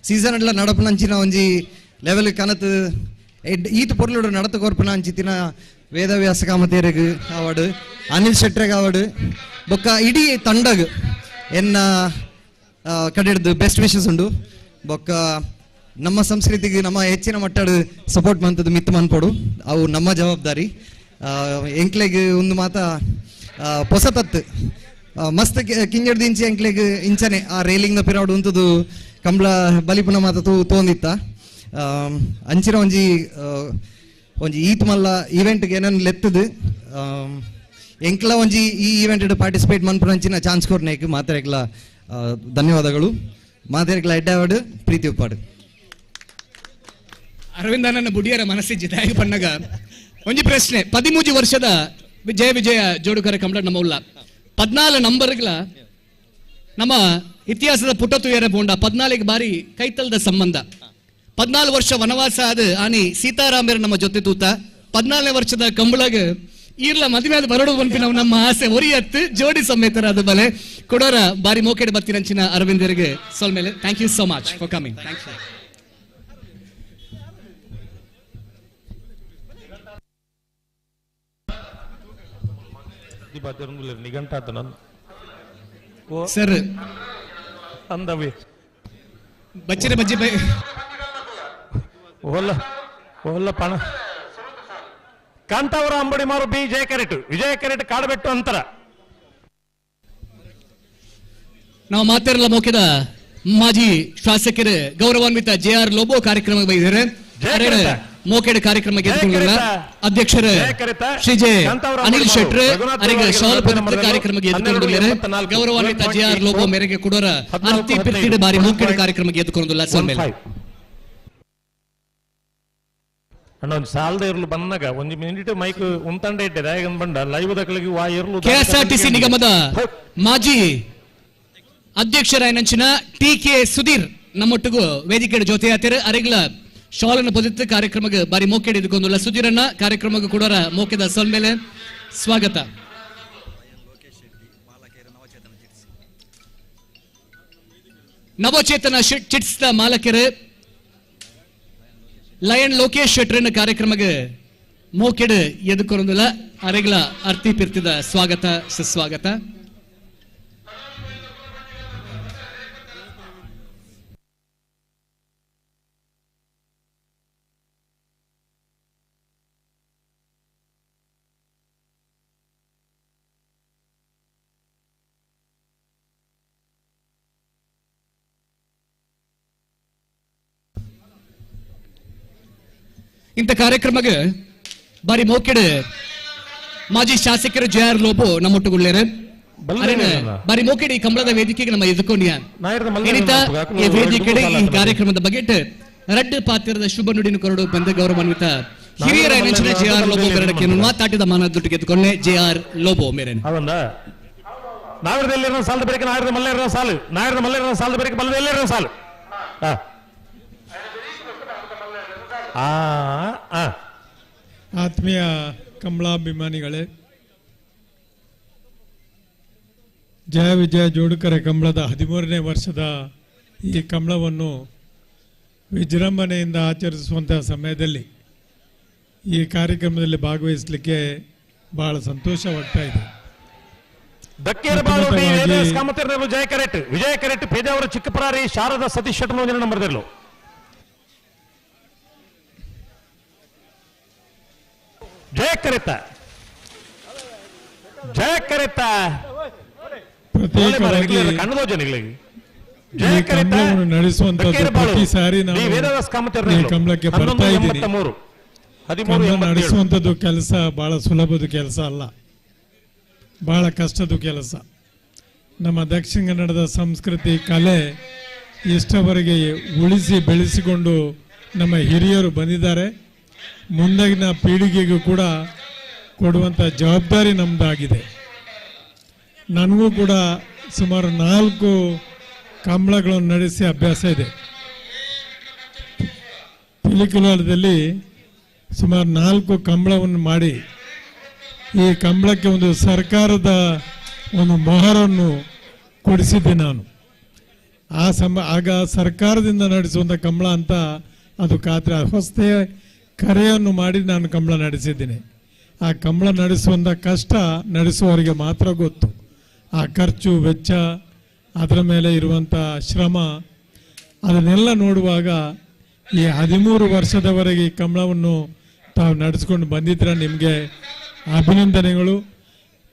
ಸೀಸನ್ ಎಲ್ಲ ನಡಪುನಂಚಿನ ಒಂಜಿ ಲೆವೆಲ್ ಕನತು ಈತ ಪೊರ್ಲುಡು ನಡತ ಕೊರ್ಪುನ ಅಂಚಿತ್ತಿನ ವೇದವ್ಯಾಸ ಕಾಮತೇರಿಗೆ ಅವಾರ್ಡ್, ಅನಿಲ್ ಶೆಟ್ರೆಗ್ ಅವಾರ್ಡ್, ಬೊಕ್ಕ ಇಡೀ ತಂಡಗ್ ಎನ್ನ ಕಡೆಡ್ದು ಬೆಸ್ಟ್ ವಿಶಸ್ ಉಂಡು. ಬೊಕ್ಕ ನಮ್ಮ ಸಂಸ್ಕೃತಿಗೆ ನಮ್ಮ ಹೆಚ್ಚಿನ ಮಟ್ಟಡ್ ಸಪೋರ್ಟ್ ಮಂತದ್ದು ಮಿತ್ತು ಮನ್ಪೊಡು, ಅವು ನಮ್ಮ ಜವಾಬ್ದಾರಿ. ಎಂಕ್ಲೆಗ್ ಒಂದು ಮಾತ ಪೊಸತತ್ತು ಮಸ್ತ್ ಕಿಂಜಡ್ದು ಇಂಚೆ ಎಂಕ್ಲೆಗ್ ಇಂಚನೆ ಆ ರೇಲಿಂಗ್ನ ಪಿರಾಡು ಉಂತುದು ಕಂಬಳ ಬಲಿಪುನ ಮಾತ ತೋಂದಿತ್ತ. ಅಂಚಿನ ಒಂಜಿ ಒಂಜಿ ಈತ್ ಮಲ್ಲ ಈವೆಂಟ್ಗೆ ಏನನ್ನು ಲೆತ್ತದು ಎಂಕ್ಲ ಒಂಜಿ ಈ ಈವೆಂಟ್ ಪಾರ್ಟಿಸಿಪೇಟ್ ಮನ್ಪುನ ಚಾನ್ಸ್ ಕೊರ್ನೇಕ್ ಮಾತೆರೆಗ್ಲ ಧನ್ಯವಾದಗಳು. ಮಾತೆರೆಗ್ಲ ಎಡ್ಡಾವಡು ಪ್ರೀತಿ ಉಪ್ಪಾಡು. ಅರವಿಂದನನ್ನ ಬುಡಿಯರ ಮನಸ್ಸಿಜ್ಜಿ ದಾಯಕ ಪಣ್ಣಗ ಒಂಜಿ ಪ್ರಶ್ನೆ. 13 ವರ್ಷದ ಜಯ ವಿಜಯ ಜೋಡುಕರ ಕಂಬಳ ನಮ್ಮ ಉಲ್ಲ 14 ನಂಬರ್ಗಳ ನಮ್ಮ ಇತಿಹಾಸದ ಪುಟ ತುಯರ ಬೋಂಡ 14 ಬಾರಿ ಕೈತಲ್ದ ಸಂಬಂಧ. 14 ವರ್ಷ ವನವಾಸ ಆದ ಆನಿ ಸೀತಾರಾಮರ ನಮ್ಮ ಜೊತೆ ತೂತ 14ನೇ ವರ್ಷದ ಕಂಬಳಗ ಈರ್ಲ ಮದುವೆ ಆದ ಬರಡು ಬನ್ಪಿ ನಾವು ನಮ್ಮ ಆಸೆ ಒರಿಯತ್ತು ಜೋಡಿ ಸಮೇತರ ಅದು ಬಲೆ ಕೊಡೋರ ಬಾರಿ ಮೋಕೆಡ್ ಬತ್ತಿನಂಚಿನ ಅರವಿಂದರಿಗೆ ಸೊಲ್ಮೇಲೆ. Thank you so much for coming. Thank you. Sir ಅಂದವಿ ಬಚ್ಚಿರೆ ಬಜ್ಜಿ ಬೈ ಓಲ್ಲ ಓಲ್ಲ ಪಣ ಕಾಂತಾವರ ಅಂಬಡಿ ಮಾರು ಬಿ ವಿಜಯ ಕರೆಟ್, ವಿಜಯ ಕರೆಟ್ ಕಾಡಬೆಟ್ಟು ಅಂತರ. ನಾವು ಮಾತಾಡಲ ಮೌಖ್ಯದ ಮಾಜಿ ಶಾಸಕರು ಗೌರವಾನ್ವಿತ ಜೆ ಆರ್ ಲೋಬೋ ಕಾರ್ಯಕ್ರಮಕ್ಕೆ ಬೈದಿದ್ದಾರೆ. ಮೋಕೆಡ್ ಕಾರ್ಯಕ್ರಮಕ್ಕೆ ಅಧ್ಯಕ್ಷರು ಶ್ರೀ ಜೆ ಅನಿಲ್ ಶೆಟ್ಟರ್ ಅವರಿಗೆ ಶಾಲ್ ಪದಕ ಕಾರ್ಯಕ್ರಮಕ್ಕೆ ಎದುಕೊಂಡಿದ್ದಾರೆ. ಗೌರವಾನ್ವಿತ ಜೆ ಆರ್ ಲೋಬೋ ಮೇರೆಗೆ ಕೊಡೋರ ಅರ್ತಿ ಪಿರ್ತಿಡ ಬಾರಿ ಮೋಕೆಡ್ ಕಾರ್ಯಕ್ರಮಕ್ಕೆ ಎದುಕೊಂಡಿಲ್ಲ. ಸೊನ್ಮೇಲೆ ಅಣ್ಣ ಒಂದು ಸಾಲದ ಇರಲು ಬಂದಾಗ ಒಂದು ಮಿನಿಟ್ ಮೈಕ್ ಉಂತಂಡೆ ಇಟ್ಟಿದೆ ಬಂಡ ಲೈವ್ ದಕ್ಕಲಿಗೆ ವಾ ಇರಲು. ಕೆಎಸ್ಆರ್ಟಿಸಿ ನಿಗಮದ ಮಾಜಿ ಅಧ್ಯಕ್ಷರಾಯನಂಚಿನ ಟಿ ಕೆ ಸುಧೀರ್ ನಮ್ಮೊಟ್ಟಿಗೂ ವೇದಿಕೆ ಜೊತೆ ಆತಿರು. ಅರೆಗ್ಲ ಶಾಲನ್ನು ಪೊದಿತ್ತು ಕಾರ್ಯಕ್ರಮಕ್ಕೆ ಬಾರಿ ಮೋಕೆಡ್ ಇದ್ಕೊಂದುಲ್ಲ. ಸುಧೀರನ್ನ ಕಾರ್ಯಕ್ರಮಕ್ಕೆ ಕೊಡೋರ ಮೋಕೆದ ಸೊಲ್ಮೇಲೆ ಸ್ವಾಗತ. ನವಚೇತನ ಚಿಟ್ಸ್ the ಮಾಲಕರು ಲಯನ್ ಲೋಕೇಶ್ ಶೆಟ್ಟರನ್ನ ಕಾರ್ಯಕ್ರಮಕ್ಕೆ ಮೋಕೆಡ್ ಎದುಕೊಂದುಲ್ಲ. ಅರೆಗ್ಲ ಅರ್ತಿ ಪಿರ್ತಿದ ಸ್ವಾಗತ ಸುಸ್ವಾಗತ. ಇಂಥ ಕಾರ್ಯಕ್ರಮಕ್ಕೆ ಬಾರಿ ಮೋಕೆಡ್ ಮಾಜಿ ಶಾಸಕರು ಜೆ ಆರ್ ಲೋಬೋ ನಮ್ಮೊಟ್ಟುಗುಳ್ಳೇರು. ಬಾರಿ ಮೋಕೆಡ್ ಈ ಕಂಬಳದ ವೇದಿಕೆಗೆ ನಮ್ಮ ಎದುಕೊಂಡಿಯ ಈ ವೇದಿಕೆ ಈ ಕಾರ್ಯಕ್ರಮದ ಬಗ್ಗೆ ರಡ್ಡು ಪಾತ್ರದ ಶುಭ ನುಡಿನ ಕೊರಡು ಬಂದ ಗೌರವಾನ್ವಿತ ಹಿರಿಯರ ನೆಂಚಿನ ಜೆ ಆರ್ ಲೋಬೋ ಮೇರಡಕ್ಕೆ ಮಾತಾಟಿದ ಮಾನ ದುಡ್ಡು ಗೆದ್ದುಕೊಂಡೆ ಜೆ ಆರ್ ಲೋಬೋ ಮೇರೆ. ಸಾಲದ ಬೇರೆ ನಾಯರದ ಮಲ್ಲೇರ ಸಾಲು, ನಾಯರದ ಮಲ್ಲೇರ ಸಾಲದ ಬೇರೆ ಬಲದ ಸಾಲು. ಆತ್ಮೀಯ ಕಂಬಳಾಭಿಮಾನಿಗಳೇ, ಜಯ ವಿಜಯ ಜೋಡುಕರೆ ಕಂಬಳದ 13ನೇ ವರ್ಷದ ಈ ಕಂಬಳವನ್ನು ವಿಜೃಂಭಣೆಯಿಂದ ಆಚರಿಸುವಂತಹ ಸಮಯದಲ್ಲಿ ಈ ಕಾರ್ಯಕ್ರಮದಲ್ಲಿ ಭಾಗವಹಿಸಲಿಕ್ಕೆ ಬಹಳ ಸಂತೋಷವಾಗ್ತಾ ಇದೆ. ಜಯ ಕರೆಟ್, ವಿಜಯ ಕರೆಟ್ ಪೇಜಾವರ ಚಿಕ್ಕಪರಾರಿ ಶಾರದಾ ಸತೀಶ್ ಶೆಟ್ಟರ್ ನಂಬರ್ದಿರಲು. ಜಯ ಕರೆತ, ಜಯ ಕರೆತ ಪ್ರತ್ಯೇಕವಾಗಿ ಕಂಬಳವನ್ನು ನಡೆಸುವಂತದ್ದು ಪ್ರತಿ ಸಾರಿ ನಾನು ಈ ಕಂಬಳಕ್ಕೆ ಬರ್ತಾ ಇದ್ದೀನಿ. ಕಂಬಳ ನಡೆಸುವಂಥದ್ದು ಕೆಲಸ ಬಹಳ ಸುಲಭದ ಕೆಲಸ ಅಲ್ಲ, ಬಹಳ ಕಷ್ಟದ ಕೆಲಸ. ನಮ್ಮ ದಕ್ಷಿಣ ಕನ್ನಡದ ಸಂಸ್ಕೃತಿ ಕಲೆ ಇಷ್ಟವರೆಗೆ ಉಳಿಸಿ ಬೆಳೆಸಿಕೊಂಡು ನಮ್ಮ ಹಿರಿಯರು ಬಂದಿದ್ದಾರೆ. ಮುಂದಿನ ಪೀಳಿಗೆಗೂ ಕೂಡ ಕೊಡುವಂಥ ಜವಾಬ್ದಾರಿ ನಮ್ಮದಾಗಿದೆ. ನನಗೂ ಕೂಡ ಸುಮಾರು 4 ಕಂಬಳಗಳನ್ನು ನಡೆಸಿ ಅಭ್ಯಾಸ ಇದೆ. ಪಿಲಿಕುಲದಲ್ಲಿ ಸುಮಾರು 4 ಕಂಬಳವನ್ನು ಮಾಡಿ ಈ ಕಂಬಳಕ್ಕೆ ಒಂದು ಸರ್ಕಾರದ ಒಂದು ಮೊಹರನ್ನು ಕೊಡಿಸಿದ್ದೆ ನಾನು. ಆಗ ಸರ್ಕಾರದಿಂದ ನಡೆಸುವಂಥ ಕಂಬಳ ಅಂತ ಅದು ಖಾತ್ರಿ ಹೊಸದೇ ಕರೆಯನ್ನು ಮಾಡಿ ನಾನು ಕಂಬಳ ನಡೆಸಿದ್ದೀನಿ. ಆ ಕಂಬಳ ನಡೆಸುವಂಥ ಕಷ್ಟ ನಡೆಸುವವರಿಗೆ ಮಾತ್ರ ಗೊತ್ತು. ಆ ಖರ್ಚು ವೆಚ್ಚ, ಅದರ ಮೇಲೆ ಇರುವಂಥ ಶ್ರಮ, ಅದನ್ನೆಲ್ಲ ನೋಡುವಾಗ ಈ 13 ವರ್ಷದವರೆಗೆ ಈ ಕಂಬಳವನ್ನು ತಾವು ನಡೆಸ್ಕೊಂಡು ಬಂದಿದ್ರೆ ನಿಮಗೆ ಅಭಿನಂದನೆಗಳು.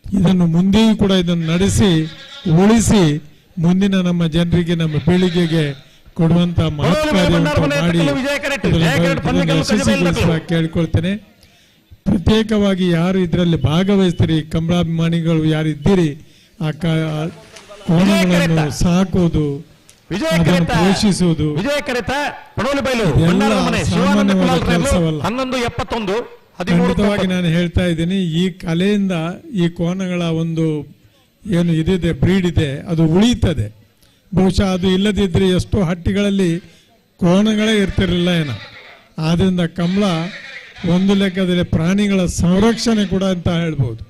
ಇದನ್ನು ಮುಂದೆಯೂ ಕೂಡ ಇದನ್ನು ನಡೆಸಿ ಉಳಿಸಿ ಮುಂದಿನ ನಮ್ಮ ಜನರಿಗೆ, ನಮ್ಮ ಪೀಳಿಗೆಗೆ ಕೊಡುವಂಥ ಮಹತ್ ಕಾರ್ಯವನ್ನು ಮಾಡಿ ಯಶಸ್ವಿಗೊಳಿಸುವ ಕೇಳಿಕೊಳ್ತೇನೆ. ಪ್ರತ್ಯೇಕವಾಗಿ ಯಾರು ಇದರಲ್ಲಿ ಭಾಗವಹಿಸ್ತೀರಿ, ಕಂಬಳಾಭಿಮಾನಿಗಳು ಯಾರು ಇದ್ದೀರಿ, ಆ ಕೋಣಗಳನ್ನು ಸಾಕುವುದು, ಅದನ್ನು ಪೋಷಿಸುವುದು ಸಾಮಾನ್ಯವಾದ ಕೆಲಸವಲ್ಲ. ಖಂಡಿತವಾಗಿ ನಾನು ಹೇಳ್ತಾ ಇದ್ದೀನಿ, ಈ ಕಲೆಯಿಂದ ಈ ಕೋಣಗಳ ಒಂದು ಏನು ಇದಿದೆ, ಬ್ರೀಡ್ ಇದೆ, ಅದು ಉಳಿಯುತ್ತದೆ. ಬಹುಶಃ ಅದು ಇಲ್ಲದಿದ್ದರೆ ಎಷ್ಟೋ ಹಟ್ಟಿಗಳಲ್ಲಿ ಕೋಣಗಳೇ ಇರ್ತಿರಲಿಲ್ಲ ಏನೋ. ಆದ್ದರಿಂದ ಕಂಬಳ ಒಂದು ಲೆಕ್ಕದಲ್ಲಿ ಪ್ರಾಣಿಗಳ ಸಂರಕ್ಷಣೆ ಕೂಡ ಅಂತ ಹೇಳ್ಬೋದು.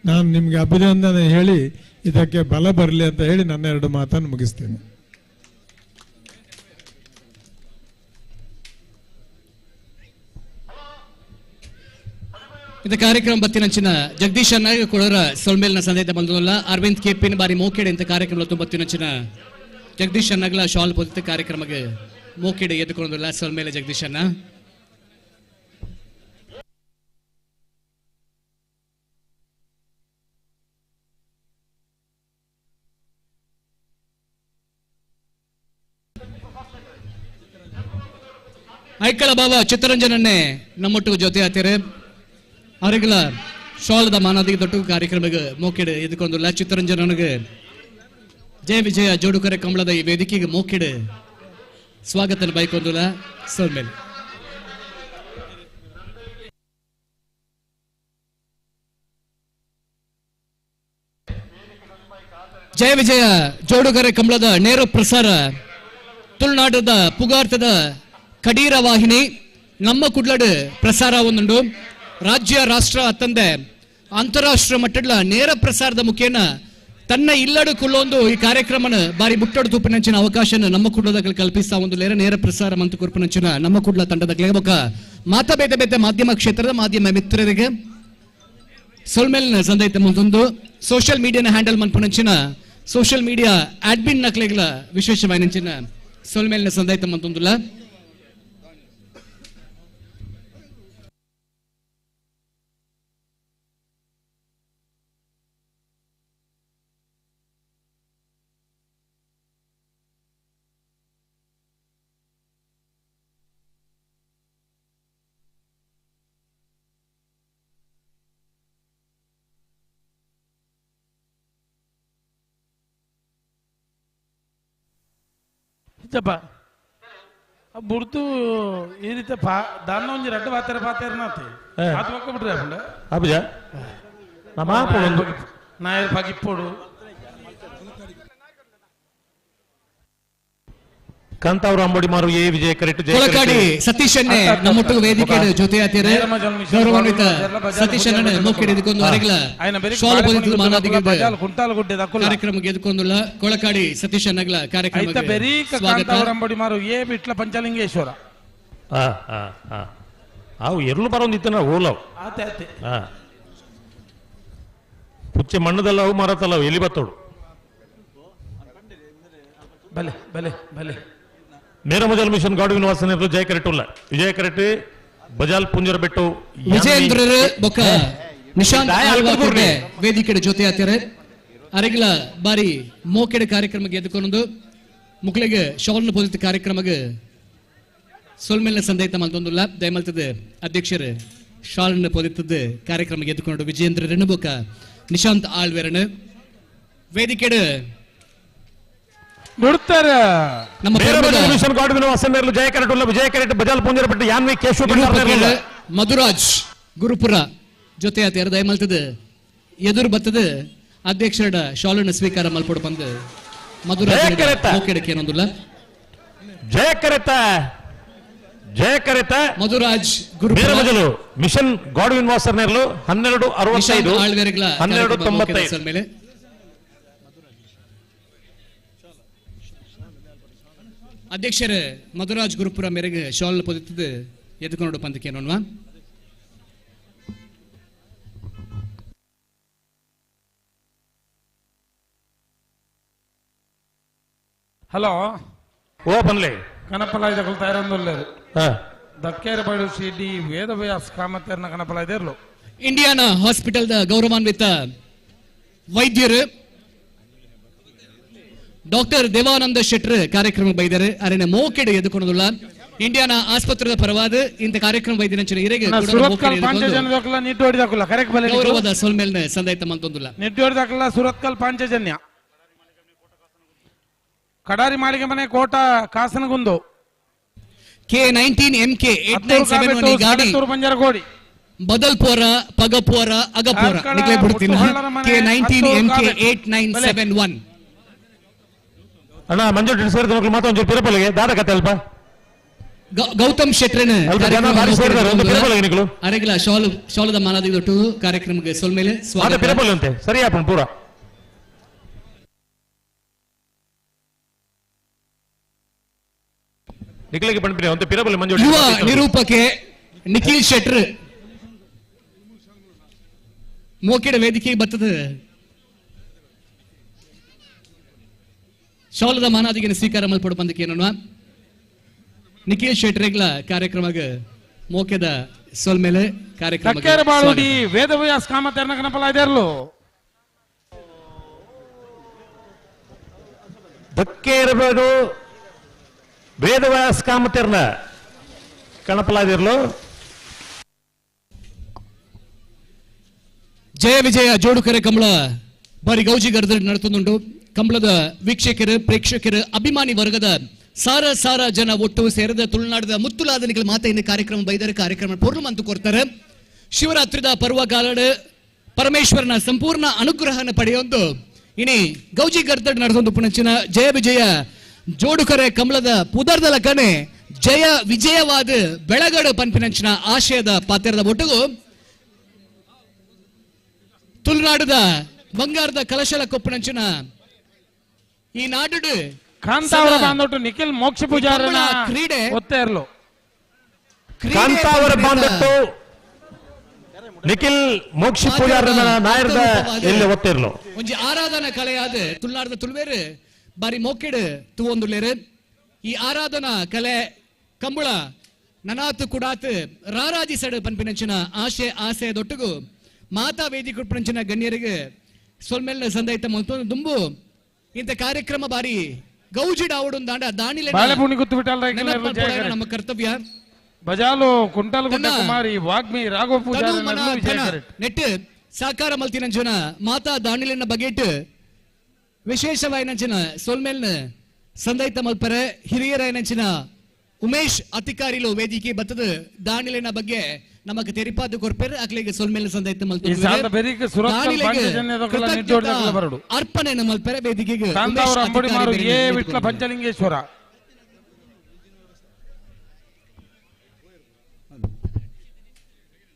ನಾನು ನಿಮಗೆ ಅಭಿನಂದನೆ ಹೇಳಿ ಇದಕ್ಕೆ ಬಲ ಬರಲಿ ಅಂತ ಹೇಳಿ ನನ್ನ ಎರಡು ಮಾತನ್ನು ಮುಗಿಸ್ತೇನೆ. ಇದು ಕಾರ್ಯಕ್ರಮ ಬತ್ತಿನಂಚಿನ ಜಗದೀಶ್ ನಾಯಕ ಕೊಡೋರ ಸೊಲ್ಮೇಲಿನ ಸಂದೇಶ ಬಂದಲ್ಲ. ಅರವಿಂದ್ ಕೆಪಿನ ಬಾರಿ ಮೋಕೆಡೆ ಅಂತ ಕಾರ್ಯಕ್ರಮ ಬತ್ತಿನಂಚಿನ ಜಗದೀಶ್ ಅಣ್ಣಗಳ ಶಾಲ್ ಪೊದಿತ ಕಾರ್ಯಕ್ರಮಕ್ಕೆ ಮೋಕೆಡೆ ಎದ್ದುಕೊಂಡಿಲ್ಲ ಸೊಲ್ಮೇಲೆ ಜಗದೀಶ್ ಅಣ್ಣ. ಐಕಳ ಬಾಬಾ ಚಿತ್ತರಂಜನನ್ನೇ ನಮ್ಮೊಟ್ಟಿಗೆ ಜೊತೆ ಆತೀರಿ. ಅವರಿಗೆಲ್ಲ ಶಾಲದ ಮಾನಾದಿಗೆ ದೊಡ್ಡ ಕಾರ್ಯಕ್ರಮಕ್ಕೆ ಮೋಕೆಡೆ ಎದ್ದುಕೊಂಡಿಲ್ಲ ಚಿತ್ತರಂಜನನಿಗೆ ಜಯ ವಿಜಯ ಜೋಡುಕರೆ ಕಂಬಳದ ಈ ವೇದಿಕೆಗೆ ಮೋಕೆಡೆ ಸ್ವಾಗತ ಬೈಕೊಂದುಲ ಸೋಲ್ಮೇಲೆ. ಜಯ ವಿಜಯ ಜೋಡುಕರೆ ಕಂಬಳದ ನೇರ ಪ್ರಸಾರ ತುಳುನಾಡದ ಪುಗಾರ್ತದ ಕಡೀರ ವಾಹಿನಿ ನಮ್ಮ ಕುಡ್ಲಡು ಪ್ರಸಾರ ಒಂದುಂಡು. ರಾಜ್ಯ ರಾಷ್ಟ್ರ ಅತ್ತಂದೆ ಅಂತಾರಾಷ್ಟ್ರ ಮಟ್ಟದ ನೇರ ಪ್ರಸಾರದ ಮುಖೇನ ತನ್ನ ಇಲ್ಲಡು ಕುಲ್ಲೊಂದು ಈ ಕಾರ್ಯಕ್ರಮನ ಬಾರಿ ಮುಟ್ಟಡು ತೂಪಿನಂಚಿನ ಅವಕಾಶನ ನಮ್ಮ ಕುಡ್ಲದ ಕಲ್ಪಿಸ್ತಾ ಒಂದು ನೇರ ನೇರ ಪ್ರಸಾರ ಮಂತು ಕುರ್ಪಿನಂಚಿನ ನಮ್ಮ ಕುಡ್ಲ ತಂಡದ ಬೊಕ ಮಾತ ಬೇತೆ ಬೇತೆ ಮಾಧ್ಯಮ ಕ್ಷೇತ್ರದ ಮಾಧ್ಯಮ ಮಿತ್ರರಿಗೆ ಸೊಲ್ಮೇಲಿನ ಸಂದೈತ ಮುಂದೊಂದು ಸೋಷಿಯಲ್ ಮೀಡಿಯಾನ ಹ್ಯಾಂಡಲ್ ಮನ್ಪುನಂಚಿನ ಸೋಷಿಯಲ್ ಮೀಡಿಯಾ ಅಡ್ಮಿನ್ ನಕ್ಲೆಗಳ ವಿಶೇಷವಾಯಿನಂಚಿನ ಸೊಲ್ಮೇಲಿನ ಸಂದೈತ ಮಂತೊಂದುಲ್ಲ. ಇತ್ತಪ್ಪ ಬುಡ್ತು ಈ ರೀತಿ ಪಾ ದಾನ ಒಂಜಿ ರಡ್ಡು ಪಾತೆರ ಪಾತೆರನಾತೆ ಅದು ಒಕ್ಕ ಬಿಡ್ರಿ ಅಪ್ಪಂಡ ಅಬ್ಜ ನಮ್ಮ ಒಂದು ನಾಯರ್ ಪಾಕಿಪ್ಪೋಡು ಕಾಂತಾವರ ಅಂಬಡಿ ಮಾರು ಎ ವಿಜಯ ಕರೆಕ್ಟ್ ಕೊಳಕಾಡಿ ಸತೀಶ್ ಅನ್ನೇ ನಮ್ಮೊಟ್ಟಿಗೆ ವೇದಿಕೆ ಜೊತೆ ಆತೀರ. ಗೌರವಾನ್ವಿತ ಸತೀಶ್ ಅಣ್ಣನ ಮೋಕೆಡೆ ಎದುಕೊಂದು ಅರೆಗಳ ಶಾಲು ಪೊದಿತು ಮಾನಾದಿಗೆ ಕಾರ್ಯಕ್ರಮಕ್ಕೆ ಎದುಕೊಂದುಲ್ಲ ಕೊಳಕಾಡಿ ಸತೀಶ್ ಅಣ್ಣಗಳ ಕಾರ್ಯಕ್ರಮಕ್ಕೆ ಸ್ವಾಗತ. ಕಾಂತಾವರ ಅಂಬಡಿ ಮಾರು ಎ ಬಿಟ್ಲ ಪಂಚಲಿಂಗೇಶ್ವರ ಅವು ಎರ್ಲು ಬರೋಂದಿತ್ತನ ಓಲವ್ ಆತೆ ಆತೆ ಪುಚ್ಚೆ ಮಣ್ಣದಲ್ಲ ಅವು ಮರತಲ್ಲ ಅವು ಎಲ್ಲಿ ಬತ್ತೋಡು. ಬಲೆ ಬಲೆ ಬಲೆ ಮೇರ ಮಜಲ್ ಮಿಷನ್ ಗಾಡುವಿನ ವಾಸನೆ ಜಯ ಕರೆಟುಲ್ಲ ವಿಜಯ ಕರೆಟ್ ಬಜಾಲ್ ಪುಂಜರ ಬೆಟ್ಟು ವಿಜಯೇಂದ್ರರು ಬೊಕ್ಕ ನಿಶಾಂತ್ ವೇದಿಕೆ ಜೊತೆ ಆತಾರೆ. ಅರೆಗಿಲ ಬಾರಿ ಮೋಕೆಡೆ ಕಾರ್ಯಕ್ರಮಕ್ಕೆ ಎದುಕೊಂಡು ಮುಕ್ಳಿಗೆ ಶಾಲ್ನ ಪೊದಿತ ಕಾರ್ಯಕ್ರಮಕ್ಕೆ ಸೊಲ್ಮೇಲಿನ ಸಂದೈತ ಮಲ್ತೊಂದುಲ್ಲ ದಯಮಲ್ತದೆ ಅಧ್ಯಕ್ಷರು ಶಾಲ್ನ ಪೊದಿತದ್ದು ಕಾರ್ಯಕ್ರಮಕ್ಕೆ ಎದುಕೊಂಡು ವಿಜಯೇಂದ್ರರನ್ನು ಬೊಕ್ಕ ನಿಶಾಂತ್ ಆಳ್ವೆರನು ವೇದಿಕೆಡು ಬಿಡ್ತಾರೆ. ನಮ್ಮ ಮಧುರಾಜ್ ಗುರುಪುರ ಜೊತೆ ಆತ ದಯಮಲ್ತದೆ ಎದುರು ಬರ್ತದೆ ಅಧ್ಯಕ್ಷರ ಶಾಲನ್ನು ಸ್ವೀಕಾರ ಮಲ್ಪಡು ಬಂದು ಮಧುರಾಜ್ ಏನೊಂದಿಲ್ಲ. ಜಯ ಕರೆತ ಜಯ ಕರೆತ ಮಧುರಾಜ್ ಗುರುಪುರ ಮಿಷನ್ ಗಾಡ್ವಿನ್ ವಾಸರ್ ನೇರ್ಲು 1265 1295 ಮೇಲೆ ಅಧ್ಯಕ್ಷರ ಮಧುರಾಜ್ ಗುರುಪುರ ಮೇರೆಗೆ ಶಾಲ್ ಪೊದಿತದ್ದು ಎದ್ಕೊಂಡು ಪಂದಕ್ಕೆ ನೋಡುವ. ಹಲೋ ಓ ಪನ್ಲೆ ಕನಪಲಾಯ್ದಕುಲು ತಯಾರೊಂದುಲ್ಲೆರ್ ದಕ್ಕೇರ ಬೈಡು ಶ್ರೀ ಡಿ ವೇದವ್ಯಾಸ್ ಕಾಮತೆರ್ನ ಕನಪಲಾಯ್ದೆರ್ಲು. ಇಂಡಿಯಾನ ಹಾಸ್ಪಿಟಲ್ the ಗೌರವಾನ್ವಿತ ವೈದ್ಯರು ಡಾಕ್ಟರ್ ದೇವಾನಂದ ಶೆಟ್ಟರ್ ಕಾರ್ಯಕ್ರಮ ಬೈದರು. ಅರೆನ ಮೋಕೆಡು ಎದುಕೊಳೋದಿಲ್ಲ. ಇಂಡಿಯಾನ ಆಸ್ಪತ್ರೆದ ಪರವಾದ ಇಂತ ಕಾರ್ಯಕ್ರಮ ಬೈದಿನ ಇರೆಗೆ ಗೌರವದ ಸೊಲ್ಮೇಲ್ನ ಸಂದಾಯ್ತ ಮಂತೊಂದುಲ್ಲ. ನಿಡ್ಡೋಡಿದಾಕಲ್ಲ ಸುರತ್ಕಲ್ ಪಾಂಚಜನ್ಯ ಕಡಾರಿ ಮಾಳಿಗೆ ಮನೆ ಕೋಟ ಕಾಸನಗುಂದು K19 MK 8971 ಗಾಡಿ ಬಂಜಾರಗೋಡಿ ಬದಲ್ಪೋರ ಪಗಪೋರ ಅಗಪೋರ ನಿಕ್ಲೆ ಬಿಡ್ತೀನಿ. K19 MK 8971 ಅಣ್ಣ ಮಂಜು ಸೇರಿದ ಮಕ್ಕಳು ಮಾತ್ರ ಒಂಚೂರು ಪಿರಪಲಿಗೆ ದಾದ ಕತೆ ಅಲ್ಪ ಗೌತಮ್ ಶೆಟ್ರನ ಅರೆಗಿಲ ಶಾಲು ಶಾಲದ ಮಾನಾದಿ ದೊಟ್ಟು ಕಾರ್ಯಕ್ರಮಕ್ಕೆ ಸೊಲ್ಮೇಲೆ ಸ್ವಾಗತ. ಪಿರಪಲ್ ಅಂತೆ ಸರಿಯಾಪಣ ಪೂರ ನಿಖಲಿಗೆ ಪಂಪಿನ ಒಂದು ಪಿರಪಲ್ ಮಂಜು ಯುವ ನಿರೂಪಕೆ ನಿಖಿಲ್ ಶೆಟ್ರ್ ಮೋಕೆಡ ವೇದಿಕೆ ಬರ್ತದ ಶಾಲದ ಮಾನಾದಿಗೆ ಸ್ವೀಕಾರ ಮಲ್ಪಡು ಬಂದಕ್ಕೆ ಏನೋ ನಿಖಿಲ್ ಶೆಟ್ರೆಗ್ಲ ಕಾರ್ಯಕ್ರಮಗ ಮೋಕೆದ ಸೊಲ್ಮೇಲೆ ಕಾರ್ಯಕ್ರಮ ವೇದವ್ಯಾಸ್ ಕಾಮತೆರ್ನ ಕನಪಲಾಯ್ದೆರ್ಲು. ಧಕ್ಕೆ ಇರಬೇಡು ವೇದವ್ಯಾಸ್ ಕಾಮತೆರ್ನ ಕಣಪಲಾದಿರ್ಲು. ಜಯ ವಿಜಯ ಜೋಡುಕರೆ ಕಂಬಳ ಬಾರಿ ಗೌಜಿ ಗರ್ದ ನಡತುಂಡು. ಕಂಬಳದ ವೀಕ್ಷಕರು ಪ್ರೇಕ್ಷಕರು ಅಭಿಮಾನಿ ವರ್ಗದ ಸಾರ ಸಾರ ಜನ ಒಟ್ಟು ಸೇರಿದ ತುಳುನಾಡದ ಮುತ್ತುಲಾದನಿಗಳ ಮಾತೆಯನ್ನು ಕಾರ್ಯಕ್ರಮ ಬೈದರೆ ಕಾರ್ಯಕ್ರಮ ಪೂರ್ಣ ಮಂತು ಕೊಡ್ತಾರೆ. ಶಿವರಾತ್ರಿದ ಪರ್ವಕಾಲಡ್ ಪರಮೇಶ್ವರನ ಸಂಪೂರ್ಣ ಅನುಗ್ರಹನ ಪಡೆಯೊಂದು ಇನಿ ಗೌಜಿ ಗರ್ದಡ್ ನಡೆದೊಂದು ಪುಣಚಿನ ಜಯ ವಿಜಯ ಜೋಡುಕರೆ ಕಮಲದ ಪುದರ್ದಲ ಕನೆ ಜಯ ವಿಜಯವಾದ ಬೆಳಗಡು ಪನ್ಪಿನಂಚಿನ ಆಶಯದ ಪಾತ್ರದ ಒಟ್ಟಿಗೂ ತುಳುನಾಡದ ಬಂಗಾರದ ಕಲಶಲ ಕೊಪ್ಪನಂಚಿನ ಈ ನಾಡು ಕಾಂತಾವರ ಬಾಂಧೊಟ್ಟು ನಿಖಿಲ್ ಮೋಕ್ಷ ಪೂಜಾರನ ಕ್ರೀಡೆ ಒತ್ತೆ ಇರ್ಲು. ಕಾಂತಾವರ ಬಾಂಧೊಟ್ಟು ನಿಖಿಲ್ ಮೋಕ್ಷ ಪೂಜಾರನ ನಾಯರದ ಎಲ್ಲಿ ಒತ್ತಿರ್ಲು. ಒಂಜಿ ಆರಾಧನಾ ಕಲೆಯಾದ ತುಳುನಾಡದ ತುಳುವೇರು ಬಾರಿ ಮೋಕೆಡು ತೂವೊಂದುಲ್ಲೇರು. ಈ ಆರಾಧನಾ ಕಲೆ ಕಂಬಳ ನನಾತು ಕುಡಾತು ರಾರಾಜಿ ಸಡು ಪನ್ಪಿನಂಚಿನ ಆಶೆ ಆಸೆ ದೊಟ್ಟುಗು ಮಾತಾ ವೇದಿಕೆ ಪಂಚಿನ ಗಣ್ಯರಿಗೆ ಸೊಲ್ಮೇಲ್ನ ಸಂದೈತ ಮತ್ತೊಂದು ದುಂಬು ಇಂಥ ಕಾರ್ಯಕ್ರಮ ಬಾರಿ ಗೌಜಿಡ ಆವಡುಂದಾಂಡ ದಾಣಿಲೆ ನಮ್ಮ ಕರ್ತವ್ಯ. ಬಜಾಲು ಕುಂಟಲ್ಗುಡ್ಡ ಕುಮಾರಿ ವಾಗ್ಮಿ ರಾಘವ ಪೂಜಾರಿ ನೆಟ್ ಸಾಕಾರ ಮಲ್ತಿನಂಚಿನ ಮಾತಾ ದಾಣಿಲೆನ ಬಗೆಟ್ ವಿಶೇಷವಾಯಿನಂಚಿನ ಸೊಲ್ಮೇಲ್ನ ಸಂದೈತ ಮಲ್ಪರೆ ಹಿರಿಯರಾಯನಂಚಿನ ಉಮೇಶ್ ಅಧಿಕಾರಿಲು ವೇದಿಕೆ ಬತ್ತದ ದಾಣಿಲೆನ ಬಗ್ಗೆ ನಮಗೆ ತೆರಿಪಾದ ಕೊರ್ಪೇರು ಅಕ್ಲಿಗೆ ಸೊಲ್ಮೇಲೆ ಸಂದೈತ ಅರ್ಪಣೆ ಮಲ್ಪೆರೆ ವೇದಿಕೆಗೆ ಪಂಚಲಿಂಗೇಶ್ವರ.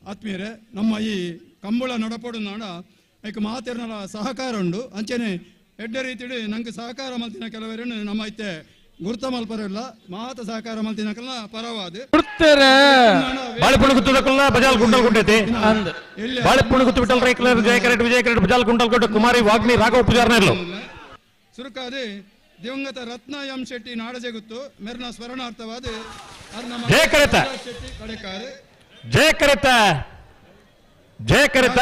ಆತ್ಮೀಯರೇ, ನಮ್ಮ ಈ ಕಂಬಳ ನಡಪಡು ನಾಡ ಐಕ್ ಮಾತೆರ್ನಲ ಸಹಕಾರ ಉಂಡು. ಅಂಚನೆ ಎಡ್ಡೆ ರೀತಿಡು ನಂಗೆ ಸಹಕಾರ ಮಲ್ತಿನ ಕೆಲವರನ್ನು ನಮ್ಮ ಐತೆ ಗುರುತ ಮಲ್ಪರಿಲ್ಲ ಮಾತ ಸಹಕಾರ ಮಲ್ತಿನ ಕಲ್ನ ಪರವಾದ ಬಾಳೆಪುಣ ಗುತ್ತದಕ್ಕಲ್ಲ ಬಜಾಲ್ ಗುಂಡಲ್ ಗುಂಡೈತಿ ಬಾಳೆಪುಣ ಗುತ್ತು ವಿಠಲ್ ರೈಕಲರ್ ಜಯ ಕರೆಟ್ ವಿಜಯ ಕರೆಟ್ ಬಜಾಲ್ ಗುಂಡಲ್ ಗುಡ್ಡ ಕುಮಾರಿ ವಾಗ್ಮಿ ರಾಘವ ಪೂಜಾರ್ನರ್ಲು. ಸುರುಕಾದೆ ದಿವಂಗತ ರತ್ನ ಎಂ ಶೆಟ್ಟಿ ನಾಡಜಗುತ್ತು ಮೆರ್ನ ಸ್ಮರಣಾರ್ಥವಾದ ಜಯ ಕರೆತ ಶೆಟ್ಟಿ ಕಡೆಕಾರೆ ಜಯ ಕರೆತ ಜಯ ಕರೆತ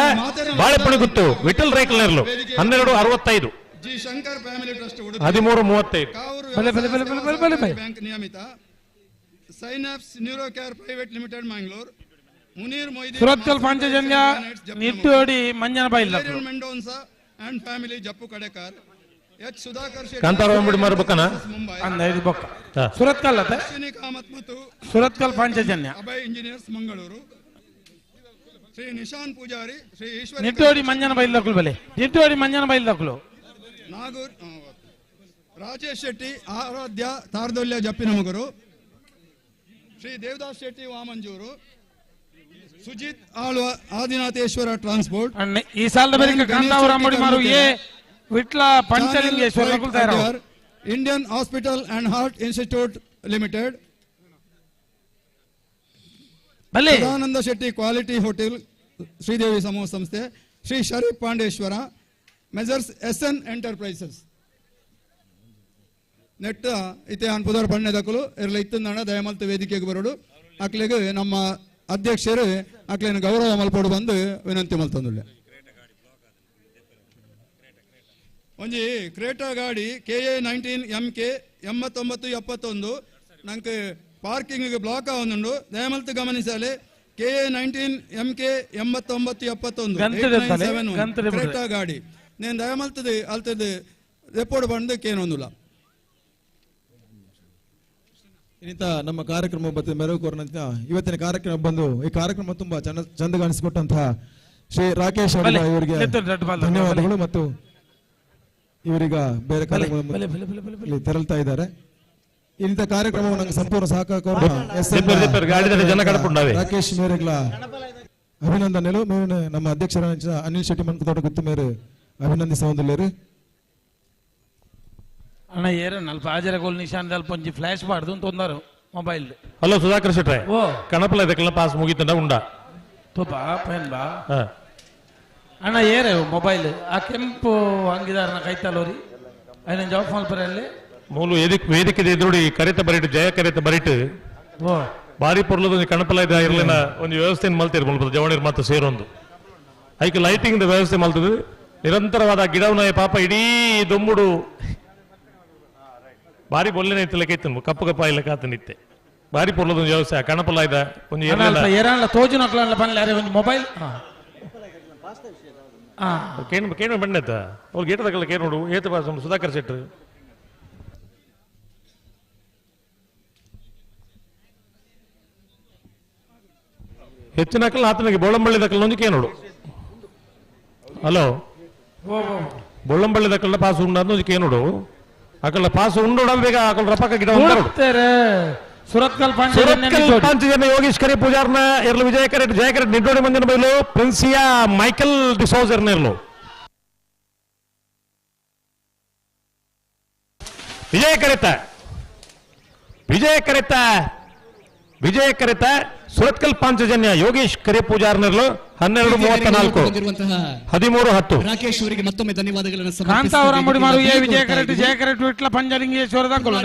ಬಾಳೆಪುಣ ಗುತ್ತು Vittal ರೈಕಲರ್ಲು 12:65 G Shankar family trust Udupi 13:35 Kavoor bank ನಿಯಮಿತ Synapse neuro care private limited Mangalore Munir Moideen Surathkal Panchajanya Nittodi Manjana Bail Mendonca and family Jappu Kadekar H Sudhakar Shetty Kantara ಮರಬಕ್ಕನ Mumbai ಬೊಕ್ಕ ಸುರತ್ಕಲ್ ಅಶ್ವಿನಿ ಕಾಮತ್ ಮತ್ತು ಸುರತ್ಕಲ್ ಪಾಂಚಜನ್ಯ ಅಭಯ್ ಇಂಜಿನಿಯರ್ಸ್ ಮಂಗಳೂರು ಶ್ರೀ ನಿಶಾನ್ ಪೂಜಾರಿ ಶ್ರೀ ಈಶ್ವರ ನಿಟ್ಟೋಡಿ ಮಂಜನ ಬೈಲ್ ಬಲೆ ನಿಟ್ಟೋಡಿ ಮಂಜನ ಬೈಲ್ ನಾಗೂರ್ ರಾಜೇಶ್ ಶೆಟ್ಟಿ ಆರಾಧ್ಯ ತಾರದೊಲ್ಯ ಜಪ್ಪಿನಮಗರು Shri Devadas Shetty Vamanjoor Sujith Alva ಆದಿನಾಥೇಶ್ವರ transport ಈ ಸಾಲದ ಬಳಿಕ Kantavara ಅಂಬಡಿಮಾರು A Vitla Panchalingeshwara Indian hospital and heart institute limited Sadananda Shetty quality hotel Sridevi ಸಮೂಹ ಸಂಸ್ಥೆ Shri Sharif Pandeshwara messrs S N enterprises. ನೆಟ್ಟ ಇತ್ತೆ ಆನ್ ಪುದರ್ ಪಣ್ಣೆದಕುಲು ಎರ್ಲ ಇತ್ತಂದಾಣ ದಯಮಲ್ತ ವೇದಿಕೆಗೆ ಬರೋಡು ಅಕ್ಲೆಗ್ ನಮ್ಮ ಅಧ್ಯಕ್ಷರು ಅಕ್ಲೆನ ಗೌರವ ಮಲ್ಪೋಡು ಬಂದು ವಿನಂತಿ ಮಲ್ತಂದುಳ್ಳೆ. ಒಂಜಿ ಕ್ರೇಟಾ ಗಾಡಿ KA 19 MK 8971 ನಂಗೆ ಪಾರ್ಕಿಂಗ್ ಬ್ಲಾಕ್ ಆವೊಂದುಂಡು ದಯಮಲ್ತು ಗಮನಿಸಲೆ KA 19 MK 8971 Creta ಗಾಡಿ నేను ದಯಮಲ್ತದೆ ಅಲ್ತದೆ ರೆಪೋರ್ಟ್ ಬಂದು ಕೇನೊಂದುಲ್ಲ. ಇನ್ನಿತ ನಮ್ಮ ಕಾರ್ಯಕ್ರಮ ಬತ್ತ ಮೆರವು ಕೋರ್ನಂತ ಇವತ್ತಿನ ಕಾರ್ಯಕ್ರಮ ಬಂದು ಈ ಕಾರ್ಯಕ್ರಮ ತುಂಬಾ ಚಂದ ಕಾಣಿಸಿಕೊಟ್ಟಂತಹ ಶ್ರೀ ರಾಕೇಶ್ ಅವರಿಗೆ ಧನ್ಯವಾದಗಳು. ಮತ್ತು ಇವರೀಗ ಬೇರೆ ಕಾರ್ಯಕ್ರಮ ತೆರಳ್ತಾ ಇದ್ದಾರೆ. ಇಂಥ ಕಾರ್ಯಕ್ರಮವನ್ನು ನಂಗೆ ಸಂಪೂರ್ಣ ಸಹಕಾರ ರಾಕೇಶ್ ಮೇರೆಗಳ ಅಭಿನಂದನೆಗಳು. ಮೇರೆ ನಮ್ಮ ಅಧ್ಯಕ್ಷರ ಅನಿಲ್ ಶೆಟ್ಟಿ ಮನ್ಕತೋಟ ಗುತ್ತು ಮೇರೆ ಅಭಿನಂದಿಸುವಂದಿಲ್ಲೇರು. ಅಣ್ಣ ಏರ ನಲ್ಪ ಆಜರ ಗೋಲ್ ನಿಶಾನ್ ಅಲ್ಪ ಒಂಜಿ ಫ್ಲಾಶ್ ಬಾರ್ದು ಅಂತ ಒಂದಾರು ಮೊಬೈಲ್. ಹಲೋ ಸುಧಾಕರ್ ಶೆಟ್ರೆ, ಕಣಪಲ ಇದಕ್ಕೆಲ್ಲ ಪಾಸ್ ಮುಗೀತಂಡ ಉಂಡ ತೋಪಾ ಪೇನ್ ಬಾ ಅಣ್ಣ ಏರೆ ಮೊಬೈಲ್ ಆ ಕೆಂಪು ಅಂಗಿದಾರನ ಕೈತಲೋರಿ ಐನ ಜಾಬ್ ಮಲ್ಪರಲ್ಲಿ ಮೂಲು ವೇದಿಕೆ ಎದುರುಡಿ ಕರೆತ ಬರಿಟು ಜಯ ಕರೆತ ಬರಿಟು ಬಾರಿ ಪೊರ್ಲದ ಒಂದು ಕಣಪಲ ಇದೆ ಇರಲಿನ ಒಂದು ವ್ಯವಸ್ಥೆಯನ್ನು ಮಲ್ತಿರು ಮುಲ್ಪ ಜವಣಿರು ಮಾತ್ರ ಸೇರೊಂದು ಐಕ್ ಲೈಟಿಂಗ್ ವ್ಯವಸ್ಥೆ ಮಲ್ತದೆ ನಿರಂತರವಾದ ಗಿಡವನ ಪಾಪ ಇಡೀ ದೊಂಬುಡು ಬಾರಿ ಬೊಲ್ಲೆನೆ ಇತ್ತಲಕ್ಕೆ ಇತ್ತು ಕಪ್ಪು ಕಪ್ಪ ಇಲ್ಲ ಕಾತನಿತ್ತೆ ಬಾರಿ ಪೊರ್ಲದ ಒಂದು ವ್ಯವಸ್ಥೆ ಕಣಪಲ ಇದೆ ಒಂದು ಏರಲ್ಲ ತೋಜುನ ಪನ್ಲೆ ಒಂದು ಮೊಬೈಲ್ ಕೇಣು ಕೇಣು ಬಣ್ಣತ್ತ ಅವ್ರು ಗೇಟದಲ್ಲ ಕೇಣೋಡು ಏತ ಸುಧಾಕರ್ ಶೆಟ್ರು ಹೆಚ್ಚಿನ ಅಕಲ್ ಆತನಿಗೆ ಬೋಳಂಬಳ್ಳಿ ದಕ್ಕಲ್ ಒಂಜಿ ಕೇನೋಡು. ಹಲೋ ಬೊಳ್ಳಂಬಳ್ಳಿ ದಕ್ಕಲ್ನ ಪಾಸ್ ಉಂಡ ಒಂಜಿ ಕೇನೋಡು ಅಕಲ್ಲ ಪಾಸ್ ಉಂಡು ಬೇಗ ಅಕಲ್ ರಪಕ ಗಿಡ ಸುರತ್ಕಲ್ ಪಾಂಚಜನ ಯೋಗೇಶ್ ಕರೆ ಪೂಜಾರ್ನ ಎರ್ಲು ವಿಜಯ ಕರೆ ಜಯ ಕರೆ ನಿಡ್ಡೋಡಿ ಮಂದಿನ ಬೈಲು ಪ್ರಿನ್ಸಿಯಾ ಮೈಕಲ್ ಡಿಸೋಜರ್ನ ಇರ್ಲು ವಿಜಯ ಕರೆತ ವಿಜಯ ಕರೆತ ವಿಜಯ ಕರೆತ ಸುರತ್ಕಲ್ ಪಾಂಚಜನ್ಯ ಯೋಗೇಶ್ ಕರೆ ಪೂಜಾರ್ನರ್ಲು 12:34 13:10. ರಾಕೇಶ್ ಅವರಿಗೆ ಮತ್ತೊಮ್ಮೆ ಧನ್ಯವಾದಗಳನ್ನು ವಿಜಯ ಕರೆಟ್ ಜಯ ಕರೆಟ್ ವಿಟ್ಲ ಪಂಜಲಿಂಗೇಶ್ವರ ದಾಕುಲು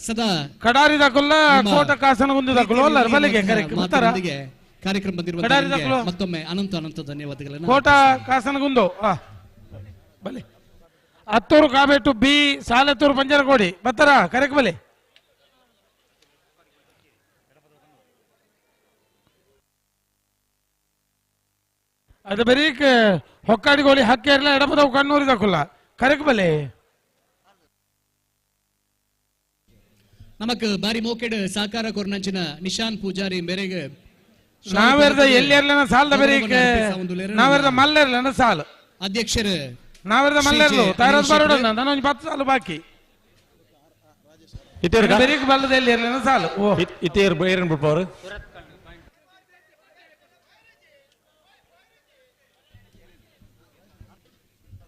ಸದಾ ಕಡಾರಿ ದಾಕುಲ್ಲ ಕೋಟ ಕಾಸನಗುಂದು ದಾಕುಲು ಅಲ್ಲ ಬಲಿಗೆ ಕರೆಕ್ಟ್ ಕಾರ್ಯಕ್ರಮ ಬಂದಿರುವ ಮತ್ತೊಮ್ಮೆ ಅನಂತ ಅನಂತ ಧನ್ಯವಾದಗಳನ್ನು. ಕೋಟ ಕಾಸನಗುಂದು ಬಲೆ ಹತ್ತೂರು ಕಾಬೇಟು ಬಿ ಸಾಲತ್ತೂರು ಪಂಜರಕೋಡಿ ಬತ್ತರ ಕರೆಕ್ಟ್ ಬಲೆ. ಅದು ಬರೀಕ್ ಹೊಕ್ಕಾಡಿಗೋಲಿ ಹಕ್ಕಿ ಇರಲ್ಲ ಎಡಪದವು ಕಣ್ಣೂರಿ ದಕ್ಕುಲ್ಲ ಕರೆಕ್ ಬಲೆ. ನಮಕ್ ಬಾರಿ ಮೋಕೆಡ್ ಸಾಕಾರ ಕೊರ್ನಂಚಿನ ನಿಶಾನ್ ಪೂಜಾರಿ ಮೇರೆಗೆ ನಾವೆರ್ದ ಎಲ್ಲಿ ಇರ್ಲನ ಸಾಲದ ಬರೀಕ್ ನಾವೆರ್ದ ಮಲ್ಲೆರ್ಲನ ಸಾಲು ಅಧ್ಯಕ್ಷರು ನಾವೆರ್ದ ಮಲ್ಲೆರ್ಲು ತಾರದ್ ಬರೋಡ ನಾನೊಂದು 10 ಸಾಲು ಬಾಕಿ ಬರೀಕ್ ಬಲ್ಲದ ಎಲ್ಲಿ ಇರ್ಲನ ಸಾಲು ಓ ಇತೇರ್ ಏರನ್ ಬಿಡ್ಪವರು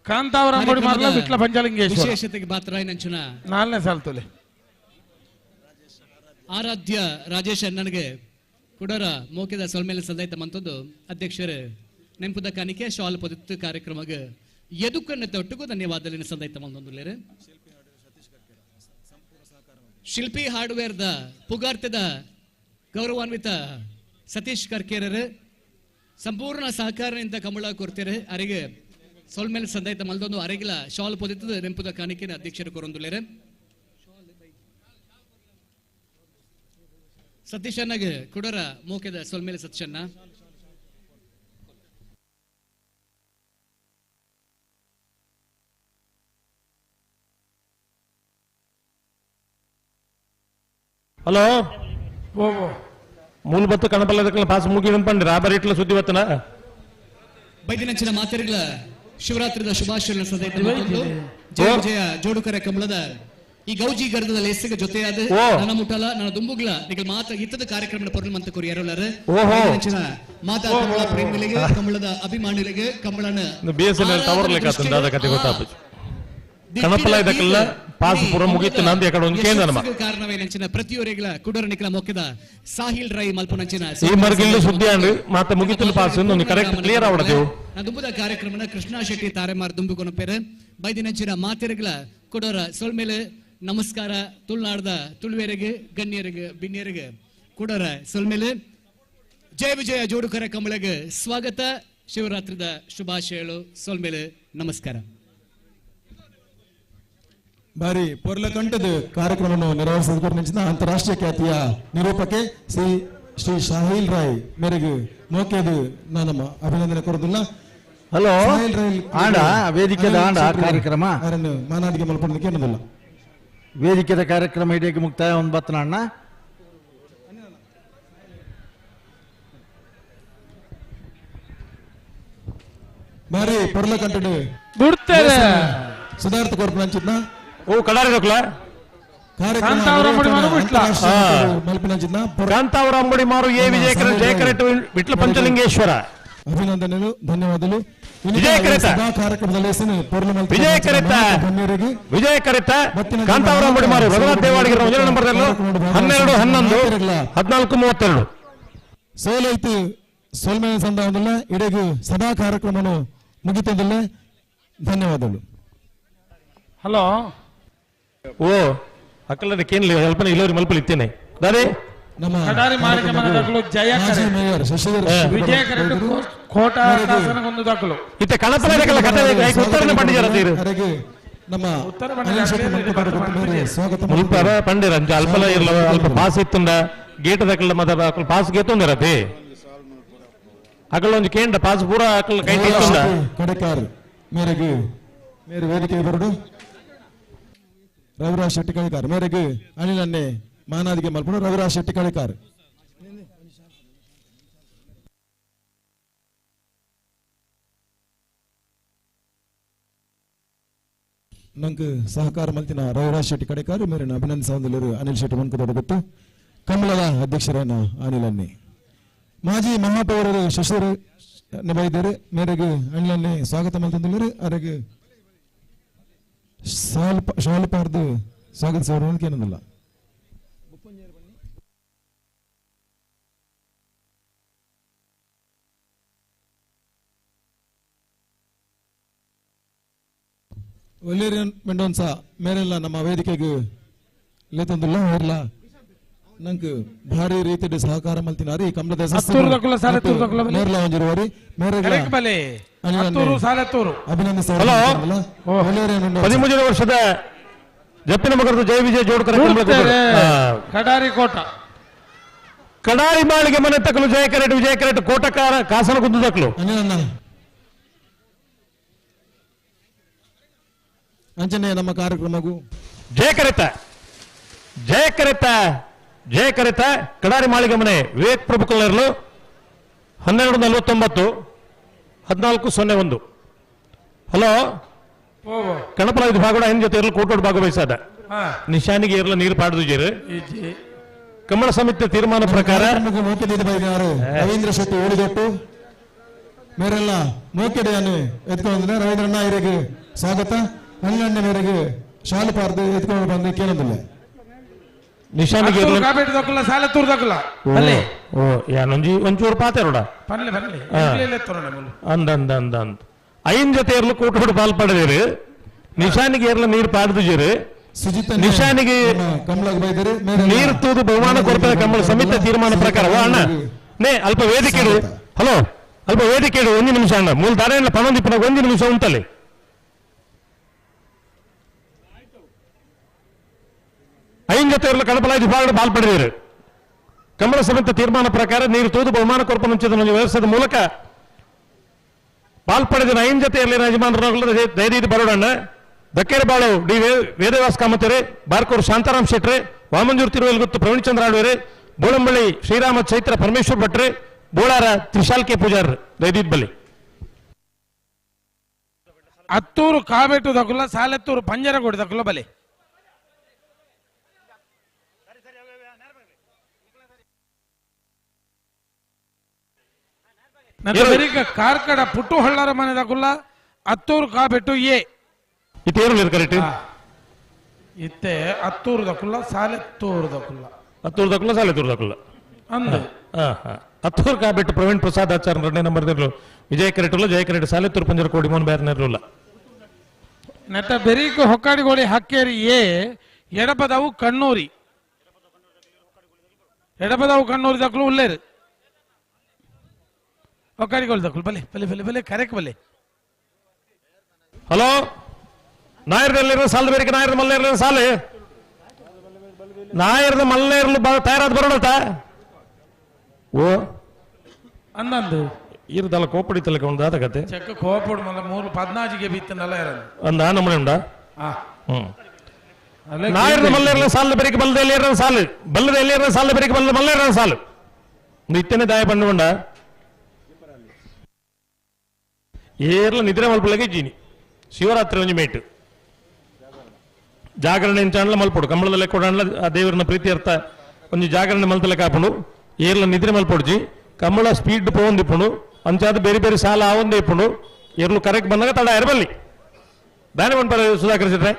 ಕಾಂತಾವರ ಅಂಬಡಿ ಮಾರ್ಲ ವಿಟ್ಲ ಪಂಚಲಿಂಗೇಶ್ವರ ವಿಶೇಷತೆಗೆ ಬಾತ್ರಾಯನಂಚಿನ 4ನೇ ಸಾಲು ತೊಲೆ ಆರಾಧ್ಯ ರಾಜೇಶ್ ಅಣ್ಣನಿಗೆ ಕುಡರ ಮೋಕೆದ ಸೊಲ್ಮೇಲೆ ಸದಾಯ್ತ ಮಂತದ್ದು ಅಧ್ಯಕ್ಷರು ನೆಂಪುದ ಕಾಣಿಕೆ ಶಾಲ್ ಪೊದಿತ್ತು ಕಾರ್ಯಕ್ರಮಕ್ಕೆ ಎದುಕನ್ನು ತೊಟ್ಟುಗೂ ಧನ್ಯವಾದಲಿನ ಸಂದೈತ ಮಂದೊಂದುಲ್ಲೇರು. ಶಿಲ್ಪಿ ಹಾರ್ಡ್ವೇರ್ದ ಪುಗಾರ್ತದ ಗೌರವಾನ್ವಿತ ಸತೀಶ್ ಕರ್ಕೇರರು ಸಂಪೂರ್ಣ ಸಹಕಾರದಿಂದ ಕಮಲ ಕೊರ್ತಾರೆ ಅರೆಗೆ ಸೊಲ್ಮೇಲೆ ಸಂದಾಯ್ತ ಮಲ್ದೊಂದು ಅರೆಗಿಲ ಶಾಲ್ ಪೊದಿತ್ತದ ನೆಂಪುದ ಕಾಣಿಕೆನ ಅಧ್ಯಕ್ಷರು ಕೊರೊಂದುಲ್ಲೇರು. ಸತೀಶ್ ಅಣ್ಣಗೆ ಕುಡರ ಮೋಕೆದ ಸೊಲ್ಮೇಲೆ ಸತೀಶಣ್ಣ. ಹಲೋ ಮೂಲ ಬತ್ತು ಕಣಪಲ್ಲ ಪಾಸ್ ಮುಗಿ ಪಂಡಿ ರಾಬರ್ ಇಟ್ಲ ಸುದ್ದಿ ಬತ್ತನ ಬೈದಿನಂಚಿನ ಮಾತೆರಿಗಳ ಶಿವರಾತ್ರಿದ ಶುಭಾಶಯಗಳನ್ನು ಸದೈತ ಜಯ ವಿಜಯ ಜೋಡುಕರೆ ಕಮಲದ ಈ ಗೌಜಿ ಗರ್ದದ ಲೇಸಿಗೆ ಜೊತೆಯಾದ ನನ್ನ ಮುಟ್ಟಲ ನನ್ನ ದುಂಬುಗ್ಲ ನಿಗಲ್ ಮಾತ ಇತ್ತದ ಕಾರ್ಯಕ್ರಮದ ಪೊರುಳು ಮಂತ ಕೊರಿಯರಲ್ಲರು ಮಾತಾ ಕಮಲ ಪ್ರೇಮಿಗಳಿಗೆ ಕಮಲದ ಅಭಿಮಾನಿಗಳಿಗೆ ಕಮಲನ ಬಿಎಸ್ಎನ್ಎಲ್ ಟವರ್ ಲೆಕ್ಕ ದಾದ ಕತೆ ಗೊತ್ತಾಪುಜಿ ಕಣಪಲ ಇದಕ್ಕೆಲ್ಲ ಪಾಸ್ ಪೂರ ಮುಗಿತು ನಂದು ಎಕಡೆ ಒಂದು ಕೇಂದ್ರ ಕಾರಣವೇನಂಚಿನ ಪ್ರತಿಯೊರಿಗಳ ಕುಡರ ನಿಕಲ ಮೊಕ್ಕದ ಸಾಹಿಲ್ ರೈ ಮಲ್ಪನಂಚಿನ ಈ ಮರ್ಗಿಲ್ಲು ಸುದ್ದಿ ಅಂಡ್ ಮಾತ ಮುಗಿತು ಪಾಸ್ ಒಂದು ಕರೆಕ್ಟ್ ಕ್ಲಿಯರ್ ಆವಡದೇವು ದುಂಬುದ ಕಾರ್ಯಕ್ರಮನ ಕೃಷ್ಣ ಶೆಟ್ಟಿ ತಾರೆಮಾರ್ ದುಂಬು ಕೊನಪೇರು ಬೈದಿನಂಚಿನ ಮಾತೆರಗಳ ಕುಡರ ಸೊಲ್ಮೇಲೆ ನಮಸ್ಕಾರ. ತುಳುನಾಡದ ತುಳುವೆರೆಗೆ, ಗಣ್ಯರಿಗೆ, ಬಿನ್ಯರಿಗೆ ಕೂಡರ ಸೊಲ್ಮೇಲೆ ಜಯ ವಿಜಯ ಜೋಡುಕರ ಕಂಬಳಗೆ ಸ್ವಾಗತ. ಶಿವರಾತ್ರಿದ ಶುಭಾಶಯಗಳು. ಸೊಲ್ಮೇಲೆ ನಮಸ್ಕಾರ. ಬಾರಿ ಪೊರ್ಲಕಂಠದ ಕಾರ್ಯಕ್ರಮವನ್ನು ನೆರವೇರಿಸಿದ ಅಂತಾರಾಷ್ಟ್ರೀಯ ಖ್ಯಾತಿಯ ನಿರೂಪಕೆ ಶ್ರೀ ಶ್ರೀ ಶಾಹಿಲ್ ರಾಯ್ ಮೇರೆಗೆ ಮೋಕೆದು ನಾನು ಅಭಿನಂದನೆ ಕೊರೋದಿಲ್ಲ. ಹಲೋ ಆಂಡ ವೇದಿಕೆದ ಆಂಡ ಕಾರ್ಯಕ್ರಮ ಮಾನಾದಿಗೆ ಮಲ್ಪಡೋದಕ್ಕೆ ಏನದಿಲ್ಲ. ವೇದಿಕೆದ ಕಾರ್ಯಕ್ರಮ ಇಡೀ ಮುಕ್ತಾಯ ಒಂದು ಬತ್ತನ ಅಣ್ಣ. ಬಾರಿ ಪೊರ್ಲಕಂಠದ ಬಿಡ್ತಾರೆ ಸುಧಾರ್ಥ ಕೊರ್ಪನಂಚಿತ್ನ ಓ ಕಡಾರಿ ದೊಕ್ಲ ಕಾಂತಾವರ ಅಂಬಡಿ ಮಾರು ಎ ವಿಜಯಕರ ಜಯಕರೆಟ್ ವಿಟ್ಲ ಪಂಚಲಿಂಗೇಶ್ವರ ಅಭಿನಂದನೆಗಳು, ಧನ್ಯವಾದಗಳು. ವಿಜಯಕರೆತ ಕಾರ್ಯಕ್ರಮದಲ್ಲಿ ವಿಜಯಕರೆತ ವಿಜಯಕರೆತ ಕಾಂತಾವರ ಅಂಬಡಿ ಮಾರು ರಘುನಾಥ್ ದೇವಾಡಿಗರ ಮೊದಲ ನಂಬರ್ 12 11 14 32 ಸೋಲೈತು ಸೋಲ್ಮೆ ಸಂದರ್ಭದಲ್ಲ ಇಡೀ ಸಭಾ ಕಾರ್ಯಕ್ರಮವನ್ನು ಮುಗಿತದಲ್ಲ. ಧನ್ಯವಾದಗಳು. ಹಲೋ ಓ ಅಕ್ಕಲ್ಲ ಕೇನ್ಲಿ ಅಲ್ಪನೆ ಇಲ್ಲೋರಿ ಮಲ್ಪಲಿ ಇತ್ತೇನೆ ದಾದೆ ನಮ್ಮ ಕಡಾರಿ ಮಾಳಿಗೆ ಮನೆ ದಾಖಲು ಜಯ ವಿಜಯ ಕರೆಕ್ಟ್ ಕೋಟ ಒಂದು ದಾಖಲು ಇತ್ತೆ ಕಳಪಲ ಕಥೆ ಉತ್ತರನೆ ಪಂಡಿಜರ ತೀರು ನಮ್ಮ ಉತ್ತರ ಸ್ವಾಗತ ಮುಲ್ಪರ ಪಂಡಿರ ಅಂಚ ಅಲ್ಪಲ ಇರ್ಲ ಅಲ್ಪ ಪಾಸ್ ಇತ್ತುಂಡ ಗೇಟ್ ದಾಖಲ ಮತ ಪಾಸ್ ಗೇತುಂದಿರತಿ ಅಕಲ ಒಂಜಿ ಕೇಂದ್ರ ಪಾಸ್ ಪೂರ ಅಕಲ ಕೈ ಇತ್ತುಂಡ ಕಡೆಕಾರ್ ಮೇರೆಗೆ ಮೇರೆ ವೇದಿಕೆ ಬರಡು ರವಿರಾಜ್ ಶೆಟ್ಟಿ ಕಳಿಕಾರ್ ಮೇರೆಗೆ ಅನಿಲನ್ನೇ ಮಾನಾದಿಗೆ ಮಲ್ಪಡು ರವಿರಾಜ್ ಶೆಟ್ಟಿ ಕಳಿಕಾರ್. ನಂಗೆ ಸಹಕಾರ ಮಲ್ತಿನ ರವಿರಾಜ್ ಶೆಟ್ಟಿ ಕಡೆಕಾರ್ ಮೇರಿನ ಅಭಿನಂದಿಸಲು ಅನಿಲ್ ಶೆಟ್ಟಿ ಮನ್ಕದೊಡಗೊತ್ತು ಕಮಲದ ಅಧ್ಯಕ್ಷರನ್ನ ಅನಿಲನ್ನೇ ಮಾಜಿ ಮಹಾಪೌರರು ಶಶಿಧರ್ ಬೈದರು ಮೇರೆಗೆ ಅನಿಲನ್ನೇ ಸ್ವಾಗತ ಮಲ್ತಂದಿಲ್ಲರು ಅರೆಗೆ ಶಾಲು ಪಾರ್ದು ಸ್ವಾಗತಿಸುವ ಏನಂದಿಲ್ಲ. ಒಲ್ಲೇರಿಯನ್ ಮೆಂಡೋನ್ಸಾ ಮೇರೆಲ್ಲ ನಮ್ಮ ವೇದಿಕೆಗೆ ಲೇತಂದಿಲ್ಲ ಅವರೆಲ್ಲ ನಂಗೆ ಭಾರಿ ರೀತಿಯ ಸಹಕಾರ ಮಲ್ತಿನಾರಿ ಕಮಲದ ಮೇರ್ಲ ಒಂಜಿರುವರಿ ಅಭಿನಂದಿಸ. 13 ವರ್ಷದ ಜಪ್ಪಿನ ಮಗರದು ಜಯ ವಿಜಯ ಜೋಡ್ಕರ ಕಡಾರಿ ಕೋಟ ಕಡಾರಿ ಮಾಳಿಗೆ ಮನೆ ತಕಲು ಜಯ ಕರೆಟ್ ವಿಜಯ ಕರೆಟ್ ಕೋಟಕಾರ ಕಾಸನ ಗುದ್ದು ತಕಲು ಅಂಚನೆ ನಮ್ಮ ಕಾರ್ಯಕ್ರಮಗೂ ಜಯ ಕರೆತ ಜಯ ಕರೆತ ಜಯ ಕರೆತ ಕಡಾರಿ ಮಾಳಿಗೆ ಮನೆ ವಿವೇಕ್ ಪ್ರಭು ಕಲ್ಲರ್ಲು 12:49 14:01. ಹಲೋ ಕಣಪಲ ಇದು ಭಾಗಡ ಹಿಂದೆ ಜೊತೆ ಇರಲು ಕೋಟೋಡ್ ಭಾಗವಹಿಸಾದ ನಿಶಾನಿಗೆ ಇರಲು ನೀರು ಪಾಡದು ಜೇರು ಕಮಲ ಸಮಿತಿ ತೀರ್ಮಾನ ಪ್ರಕಾರ ರವೀಂದ್ರ ಶೆಟ್ಟಿ ಓಡಿದೊಟ್ಟು ಮೇರೆಲ್ಲ ಮೋಕೆಡೆಯನ್ನು ಎತ್ಕೊಂಡು ರವೀಂದ್ರಣ್ಣ ಇವರಿಗೆ ಸ್ವಾಗತ. ಅಣ್ಣಣ್ಣ ಮೇರೆಗೆ ಶಾಲು ಪಾರ್ದು ಎತ್ಕೊಂಡು ಬಂದು ಕೇಳೋದಿಲ್ಲ. ನಿಶಾನಿಗೆ ಒಂಚೂರು ಪಾತೆರೋಡ ಅಂದ ಅಂದ ಅಂದ ಅಂದ ಐನ್ ಜೊತೆ ಇರಲು ಕೂಟೋಡು ಪಾಲ್ ಪಡೆದಿರು ನಿಶಾನಿಗೆ ಇರಲು ನೀರು ಪಾಡ್ದು ಜೇರು ನಿಶಾನಿಗೆ ನೀರು ತೂದು ಬಹುಮಾನ ಕೊಡ್ತಾರೆ ಕಮಲ ಸಮಿತಿ ತೀರ್ಮಾನ ಪ್ರಕಾರ. ಅಣ್ಣ ನೇ ಅಲ್ಪ ವೇದಿಕೆ ಇಡು. ಹಲೋ ಅಲ್ಪ ವೇದಿಕೆ ಇಡು ಒಂದು ನಿಮಿಷ ಅಣ್ಣ ಮೂಲ ದಾರ ಪಣೊಂದಿಪ್ಪನ ಒಂದು ನಿಮಿಷ ಉಂಟಲ್ಲಿ. ಐನ್ ಜೊತೆ ಇರಲು ಕಣಪಲಾಗಿ ಪಾಲ್ ಪಡೆದಿರು ಕಮಲ ಸಮಿತಿ ತೀರ್ಮಾನ ಪ್ರಕಾರ ನೀರು ತೂದು ಬಹುಮಾನ ಕೊರ್ಪನ ವ್ಯವಸ್ಥೆದ ಮೂಲಕ ಪಾಲ್ ಪಡೆದ ಐನ್ ಜೊತೆ ಇರಲಿ ಯಜಮಾನರು ದಯದೀದಿ ಬರೋಡಣ್ಣ ದಕ್ಕೇರಬಾಳು ಡಿ ವೇದವ್ಯಾಸ ಕಾಮತರೆ ಬಾರ್ಕೋರ್ ಶಾಂತಾರಾಮ್ ಶೆಟ್ರೆ ವಾಮಂಜೂರ್ ತಿರುವೇಲ್ಗುತ್ತು ಪ್ರವೀಣ್ ಚಂದ್ರ ಆಳ್ವೇರೆ ಬೋಳಂಬಳ್ಳಿ ಶ್ರೀರಾಮ ಚೈತ್ರ ಪರಮೇಶ್ವರ್ ಭಟ್ರೆ ಬೋಳಾರ ತ್ರಿಶಾಲ್ ಕೆ ಪೂಜಾರ್ ದಯದೀದ್ ಬಲಿ. ಅತ್ತೂರು ಕಾಬೇಟು ದಕುಲ ಸಾಲೆತ್ತೂರು ಪಂಜರಗೋಡಿ ದಕುಲ ಬಲಿ. ಕಾರ್ಕಡ ಪುಟ್ಟು ಹಳ್ಳರ ಮನೆ ದಕುಲ ಅತ್ತೂರು ಕಾಬೆಟ್ಟು ಎ ಇತ್ತೇನು ಕರೆಕ್ಟ್ ಇತ್ತೆ ಅತ್ತೂರು ದಕುಲ್ಲ ಸಾಲೆತ್ತೂರು ದಕುಲ್ಲ ಅತ್ತೂರು ದಕುಲ್ಲ ಸಾಲೆತ್ತೂರು ದಕುಲ್ಲ ಅಂದು ಅತ್ತೂರು ಕಾಬೆಟ್ಟು ಪ್ರವೀಣ್ ಪ್ರಸಾದ್ ಆಚಾರ್ಯ ಎರಡನೇ ನಂಬರ್ ವಿಜಯ ಕರೆಕ್ಟ್ ಜಯ ಕರೆಕ್ಟ್ ಸಾಲೆತ್ತೂರು ಪಂಜರ ಕೋಡಿ ಮೋಹನ್ ಬೇರೆ ನೆರಲ್ಲ ನೆಟ್ಟ ಬೆರೀಕು ಹೊಕ್ಕಾಡಿಗೋಳಿ ಹಕ್ಕೇರಿ ಎ Edapadavu Kannuri Edapadavu Kannuri ದಕ್ಕಲು ಉಲ್ಲೇರು ಒಕ್ಕಾಡಿಗೋಳಿ ದಕ್ಕಲು ಬಲೆ ಬಲೆ ಬಲೆ ಬಲೆ ಕರೆಕ್ ಬಲೆ. ಹಲೋ ನಾಯರ್ದಲ್ಲಿರೋ ಸಾಲದ ಬೇರೆ ನಾಯರ್ದ ಮಲ್ಲೇರ್ಲ ಸಾಲೆ ನಾಯರ್ದ ಮಲ್ಲೇರ್ಲು ತಯಾರಾದ ಬರೋಣತ ಓ ಅಂದಂದು ಇರ್ದಲ್ಲ ಕೋಪಡಿ ತಲೆಕ ಉಂಡು ಆತ ಕತೆ ಚೆಕ್ಕ ಕೋಪಡು ಮಲ್ಲ ಮೂರು ಪದ್ನಾಜಿಗೆ ಬಿತ್ತನಲ್ಲ ಇರೋದು ಅಂದ ನಮ್ಮನೆ ಉಂಡ. ಹ್ಮ್ ನಾಯರ್ದ ಮಲ್ಲೇರ್ಲ ಸಾಲ ಬೆರಿಕೆ ಬಲ್ಲದ ಎಲ್ಲಿರ ಸಾಲು ಬಲ್ಲದ ಎಲ್ಲಿರ ಸಾಲ ಬೆರಿಕೆ ಬಲ್ಲದ ಮಲ್ಲೇರ ಸಾಲು ಇತ್ತನೆ ದಾಯ ಪಣ್ಣುಂಡ ಏರ್ಲ ನಿದ್ರೆ ಮಲ್ಪಲಗೆ ಜೀನಿ ಶಿವರಾತ್ರಿ ಒಂಜಿ ಮೇಟು ಜಾಗರಣೆ ಇಂಚಾಂಡ್ಲ ಮಲ್ಪೊಡು ಕಂಬಳದಲ್ಲೇ ಕೊಡಾಂಡ್ಲ ಆ ದೇವರನ್ನ ಪ್ರೀತಿ ಅರ್ಥ ಒಂಜಿ ಜಾಗರಣೆ ಮಲ್ತಲೆ ಕಾಪುಂಡು ಏರ್ಲ ನಿದ್ರೆ ಮಲ್ಪೊಡ್ಜಿ ಕಂಬಳ ಸ್ಪೀಡ್ ಪೋಂದಿಪ್ಪುಂಡು ಅಂಚಾದ ಬೇರೆ ಬೇರೆ ಸಾಲ ಆವಂದೇ ಇಪ್ಪುಂಡು ಏರ್ಲು ಕರೆಕ್ಟ್ ಬಂದಾಗ ತಡ ಇರಬಲ್ಲಿ ದಾನಿ ಪನ್ಪರ ಸುಧಾಕರ್ ಶೆಟ್ರೆ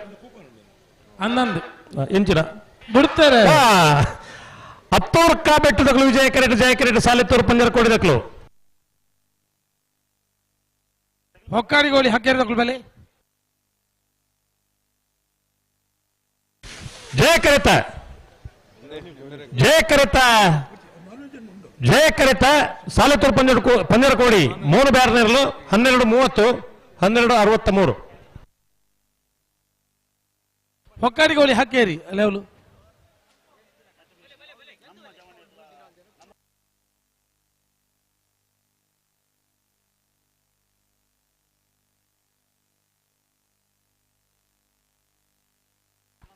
ಅಂದಂದು ಎಂಚಿನ ಬಿಡ್ತಾರೆ ಹತ್ತೂರು ಕಾ ಬೆಟ್ಟದಕ್ಲು ವಿಜಯ ಕರೆಕ್ಟ್ ಜಯ ಕರೆಕ್ಟ್ ಸಾಲೆತ್ತೂರು ಪಂಜರ ಕೋಡಿದಕ್ಲು ಹೊಕ್ಕಾಡಿಗೋಳಿ ಹಕ್ಕೇರಿದಕ್ಲು ಬಲೆ ಜಯ ಕರೆತ ಜಯ ಕರೆತ ಜಯ ಕರೆತ ಸಾಲೆತ್ತೂರು ಪಂಜರ ಕೋಡಿ 3 ಬ್ಯಾರ್ನರ್ಲು 12:30 12:63. ಹೊಕ್ಕಾಡಿಗೋಳಿ ಹಕ್ಕೇರಿ ಲೆವೆಲು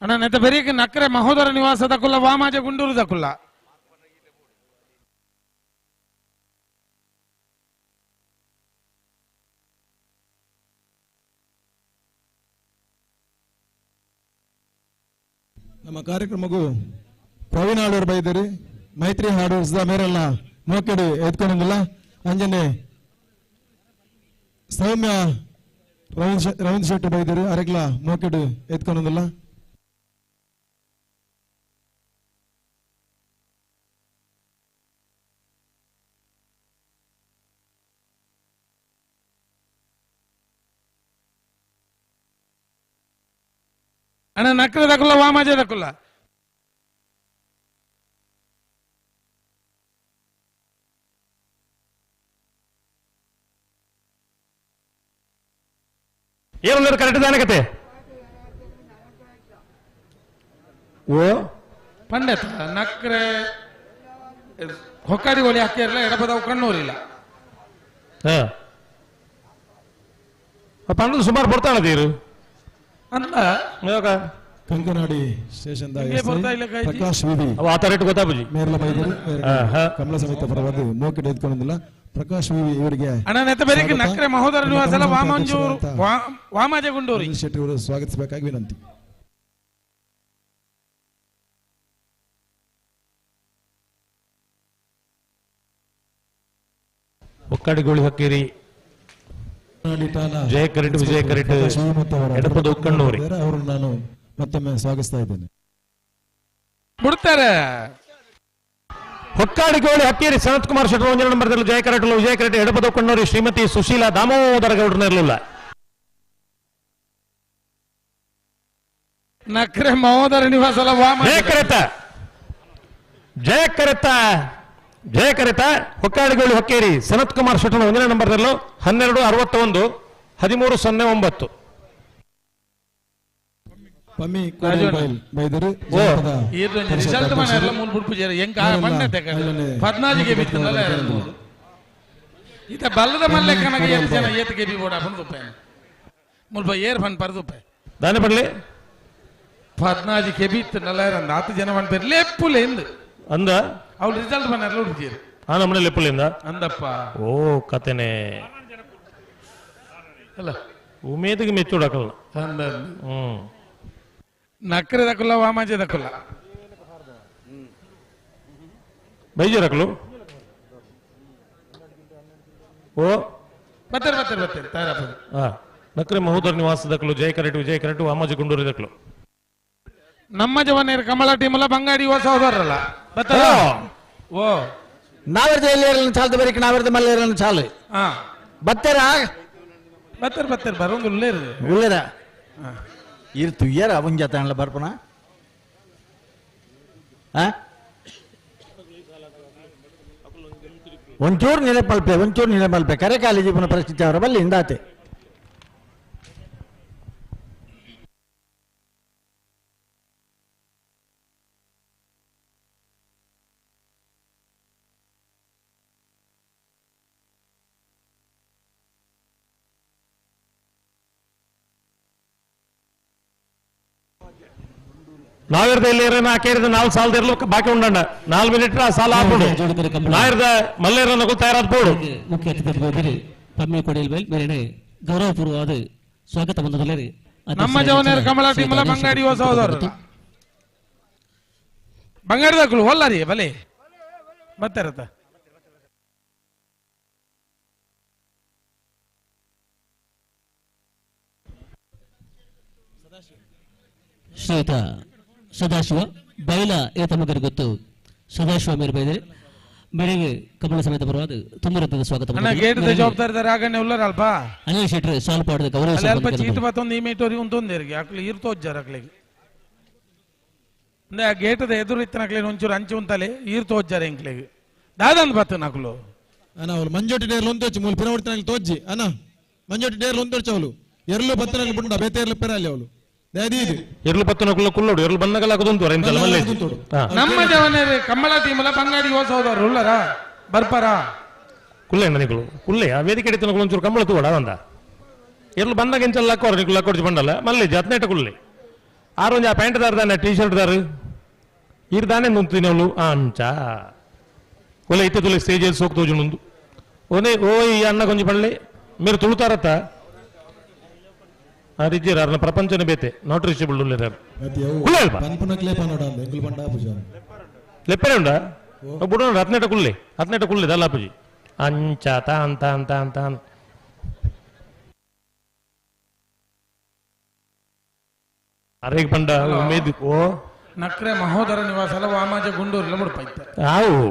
ಅಣ್ಣ ನೆತ್ತ ಬೆರೀಕ್ ನಕ್ರೆ ಮಹೋದರ ನಿವಾಸ ದಕುಲ್ಲ ವಾಮಾಜ ಗುಂಡೂರು ದಕುಲ್ಲ. ನಮ್ಮ ಕಾರ್ಯಕ್ರಮಕ್ಕೂ ಪ್ರವೀಣ್ ಹಾಡೋರು ಬೈದರಿ ಮೈತ್ರಿ ಹಾಡೋರ್ಸ್ದ ಮೇರೆಲ್ಲ ಮೋಕೆಡು ಎತ್ಕೊಂಡಿಲ್ಲ ಅಂಜನೆ ಸೌಮ್ಯ ರವೀಂದ್ರ ಶೆಟ್ಟಿ ಬೈದರು ಅರೆಗ್ಲ ಮೋಕೆಡು ಎತ್ಕೊಂಡಿಲ್ಲ. ಅಣ್ಣ ನಕ್ರೆ ದಕುಲ್ಲ ವಾಮಾಜ ದಕುಲ್ಲ ಏನುಳ್ಳರು ಕರೆಕ್ಟ್ ದಾನೆ ಕತೆ ಓ ಪಂಡೆತ ನಕ್ರೆ ಹೊಕ್ಕಾಡಿಗೋಳಿ ಹಾಕಿರಲ್ಲ ಎಡಪದವು ಕಣ್ಣೂರಿಲ್ಲ. ಪಂಡದ ಸುಮಾರು ಬರ್ತಾಳ ತೀರು ಅಂದ ಕಂಕನಾಡಿ ಸ್ಟೇಷನ್ ಪ್ರಕಾಶ್ ವಿಧಿ ಮೇರ್ಲ ಬೈದರು ಕಮಲ ಸಮಿತಿ ಪರವಾಗಿ ಮೋಕೆಟ್ ಎತ್ಕೊಂಡಿಲ್ಲ ಪ್ರಕಾಶ್ ವಿವಿ ಇವರಿಗೆ ನಕ್ರೆ ಮಹೋದರ ನಿವಾಸಲ ವಾಮಂಜೂರು ವಾಮಾಜ ಗುಂಡೂರಿ ಶೆಟ್ಟಿ ಅವರು ಸ್ವಾಗತಿಸಬೇಕಾಗಿ ವಿನಂತಿ. ಒಕ್ಕಾಡಿಗೋಳಿ ಹಕ್ಕೇರಿ ಜಯ ಕರೆಟ್ ವಿಜಯ ಕರೆಟ್ ಎಡಪದ ಕಣ್ಣೂರಿ ಅವರನ್ನು ನಾನು ಮತ್ತೊಮ್ಮೆ ಸ್ವಾಗತಿಸ್ತಾ ಇದ್ದೇನೆ. ಬಿಡ್ತಾರೆ ಹೊಕ್ಕಾಡಿಗೋಳಿ ಹಕ್ಕೇರಿ ಸನತ್ ಕುಮಾರ್ ಶೆಟ್ಟರ್ ಒಂಜನ ನಂಬರ್ದಲ್ಲಿ ಜಯ ಕರೆಟ್ ವಿಜಯ ಕರೆಟ್ ಎಡಪದ ಕಣ್ಣೂರಿ ಶ್ರೀಮತಿ ಸುಶೀಲಾ ದಾಮೋದರ ಗೌಡ್ರನಿರಲಿಲ್ಲ. ನಕ್ರೆ ಮಹೋದರ ನಿವಾಸಲ ವಾಮ ಜಯ ಕರೆತ ಜಯ ಕರೆತ ಜಯ ಕರೆತ ಹೊಕ್ಕಾಡಿಗೋಳಿ ಹೊಕ್ಕೇರಿ ಸನತ್ ಕುಮಾರ್ ಶೆಟ್ಟರ್ ಒಂದನೇ ನಂಬರ್ದಲ್ಲೂ 12:61 13:09. ಬಲ್ಲದ ಮಲ್ಲೆ ಕನಕ ಏಳು ಜನ ಏತ್ ಕೆಬಿ ಬೋಡ ಪಂದುಪ್ಪೆ ಮುಲ್ಪ ಏರ್ ಫನ್ ಪರ್ದುಪ್ಪೆ ದಾನೆ ಪಡ್ಲಿ 14 ಕೆಬಿ ಇತ್ತು ನಲ್ಲ ಆತು ಜನ ಪನ್ಪೇರು ಲೆಪ್ಪುಲೆ ಎಂದು ಅಂದ ಅವ್ಳು ರಿಸಲ್ಟ್ ಬಂದಾರಲ್ಲ ಹುಡುಗಿಯರು ಆ ನಮ್ಮನೆ ಲೆಪ್ಪುಲಿಂದ ಅಂದಪ್ಪ ಓ ಕತೆನೆ ಅಲ್ಲ ಉಮೇದಿಗೆ ಮೆಚ್ಚುಡಕಲ್ಲ ಅಂದ ನಕ್ರೆ ದಕ್ಕಲ್ಲ ವಾಮಾಜೆ ದಕ್ಕಲ್ಲ ಬೈಜರಕಲು ಓ ಬರ್ತಾರೆ ಬರ್ತಾರೆ ಬರ್ತಾರೆ ತಾರಪ್ಪ. ನಕ್ರೆ ಮಹೋದರ ನಿವಾಸ ದಕ್ಕಲು ಜಯ ಕರೆಟು ವಿಜಯ ಕರೆಟು ವಾಮಾಜಿ ಗುಂಡೂರಿ ದಕ್ಕಲು ನಮ್ಮ ಜವನೇರು ಕಮಲ ಟೀಮಲ್ಲ ಬಂಗಾಡಿ ಯುವ ಸಹೋದರಲ್ಲ ಬರ್ತಾರ ಓ ನಾವರ್ದ ಎಲ್ಲಿರಲ್ಲ ಚಾಲ್ತ ಬರೀಕ್ ನಾವರ್ದ ಮಲ್ಲೇರಲ್ಲ ಚಾಲು ಬತ್ತಾರ ಬರ್ತಾರೆ ಬರ್ತಾರೆ ಬರೋದು ಉಳ್ಳೇರು ಉಳ್ಳೇರ ಇರ್ ತುಯ್ಯಾರ ಅವನ್ ಜೊತೆ ಬರ್ಪಣ. ಒಂಚೂರು ನಿಲೆ ಮಲ್ಪೆ ಒಂಚೂರು ನಿಲೆ ಮಲ್ಪೆ ಕರೆ ಕಾಲೇಜಿ ಪುನಃ ಪರಿಸ್ಥಿತಿ ಅವರ ಬಲ್ಲಿ ಇಂದಾತೆ ನಾವಿರ್ದ ಇಲ್ಲಿ ಹಾಕಿರಿದ 4 ಸಾಲದ ಇರಲು ಬಾಕಿ ಉಂಡಣ್ಣ 4 ಮಿನಿಟ್ ಆ ಸಾಲ ಹಾಕೊಂಡು ನಾಯಿರ್ದ ಮಲ್ಲೇರನ್ನ ತಯಾರಾದ ಪೋಡು. ಮುಖ್ಯ ಅತಿಥಿ ಪಮ್ಮೆ ಕೊಡಿಯಲ್ ಮೇರೆ ಗೌರವಪೂರ್ವವಾದ ಸ್ವಾಗತ ಬಂದದಲ್ಲಿ ನಮ್ಮ ಜವನೇರ್ ಕಮಲ ಟೀಮಲ ಬಂಗಾಡಿ ಸಹೋದರ ಬಂಗಾರದಕ್ಕಳು ಹೊಲ್ಲರಿ ಬಲೆ ಬರ್ತಾರತ್ತ. ಶ್ರೀಯುತ ಸದಾಶಿವ ಬೈಲ ಏತಮಗರಿಗೆ ಗೊತ್ತು ಸದಾಶಿವ ಮೇರೆ ಬೈದರೆ ಮೇರೆಗೆ ಕಮಲ ಸಮೇತ ಬರುವಾದ ತುಂಬ ಸ್ವಾಗತ. ಜವಾಬ್ದಾರಿ ಅಲ್ಪ ಅನಿಲ್ ಶೆಟ್ಟರ್ ಸಾಲು ಪಾಡದ ಗೌರವ ಅಲ್ಪ ಚೀಟ್ ಬತ್ತೊಂದು ಈ ಮೇಟೋರಿ ಉಂತೊಂದೇರಿಗೆ ಅಕ್ಲು ಈರ್ ತೋಜ್ಜಾರ ಅಕ್ಲಿಗೆ ಅಂದ್ರೆ ಆ ಗೇಟದ ಎದುರು ಇತ್ತನಕ್ಲೆ ಒಂಚೂರು ಅಂಚು ಉಂತಲೆ ಈರ್ ತೋಜ್ಜಾರ ಎಂಕ್ಲೆಗೆ ದಾದಂದ್ ಬತ್ತ ನಕ್ಲು ಅಣ್ಣ ಅವಳು ಮಂಜೋಟಿ ಡೇರ್ಲು ಒಂದೊಚ್ಚಿ ಮೂಲ ಪಿರವರ್ತನಲ್ಲಿ ತೋಜ್ಜಿ ಅಣ್ಣ ಮಂಜೋಟಿ ಡೇರ್ಲು ಒಂದೊಚ್ಚಿ ಅವಳು ಎರಲು ಬತ್ತನಲ್ಲಿ ಬುಂಡ ಬೇತೆ ಪೆರಾಲಿ ಅವಳು ಎರ್ಲು ಪತ್ತನಕುಲ್ಲ ಕುಲ್ಲೋಡು ಎರ್ಲು ಬನ್ನಗಲ ಹಾಕೋದು ನಮ್ಮ ಜವನೇರು ಕಮ್ಮಳ ಟೀಮಲ ಬಂಗಾಡಿ ಸಹೋದರ ಉಳ್ಳರ ಬರ್ಪರ ಕುಲ್ಲೆ ನಿಕಲು ಕುಲ್ಲೆ ಆ ವೇದಿಕೆ ಹಿಡಿತನಕುಲು ಒಂಚೂರು ಕಂಬಳ ತೂವಡ ಅಂದ ಎರ್ಲು ಬಂದಾಗ ಎಂಚಲ್ಲ ಹಾಕೋರು ನಿಕುಲು ಹಾಕೋಡ್ಜಿ ಬಂಡಲ್ಲ ಮಲ್ಲೆ ಹದಿನೆಂಟು ಕುಲ್ಲೆ ಆರು ಒಂಜಿ ಆ ಪ್ಯಾಂಟ್ ದಾರ ದಾನೆ ಟೀ ಶರ್ಟ್ ದಾರು ಇರ್ ದಾನೆ ನುಂತೀನಿ ಅವಳು ಅಂಚ ಒಲೆ ಇತ್ತೆ ತುಲೆ ಸ್ಟೇಜ್ ಸೋಕ್ ತೋಜು ನುಂದು ಓನೇ ಓ ಈ ಅಣ್ಣ ಕೊಂಚ ಪಳ್ಳಿ మీరు ತುಳುತಾರತ್ತ ಆ ರೀತಿ ಅರ್ನ ಪ್ರಪಂಚನೇ ಬೇತೆ not reachable ಲೆಪ್ಪರೆ ಉಂಡ ಬುಡ ಹದಿನೆಂಟ ಕುಳ್ಳಿ 18 ಕುಳ್ಳಿ ದಲ್ಲಾಪುಜಿ ಅಂಚ ತಾನ್ ತಾನ್ ತಾನ್ ತಾನ್ ಅರೆಗ್ ಪಂಡ ಉಮೇದ್ ಓ ನಕ್ರೆ ಮಹೋದರ ನಿವಾಸಲ ವಾಮಾಜ ಗುಂಡೂರ್ಲ ಮುಡ್ಪೈತೆ ಆವು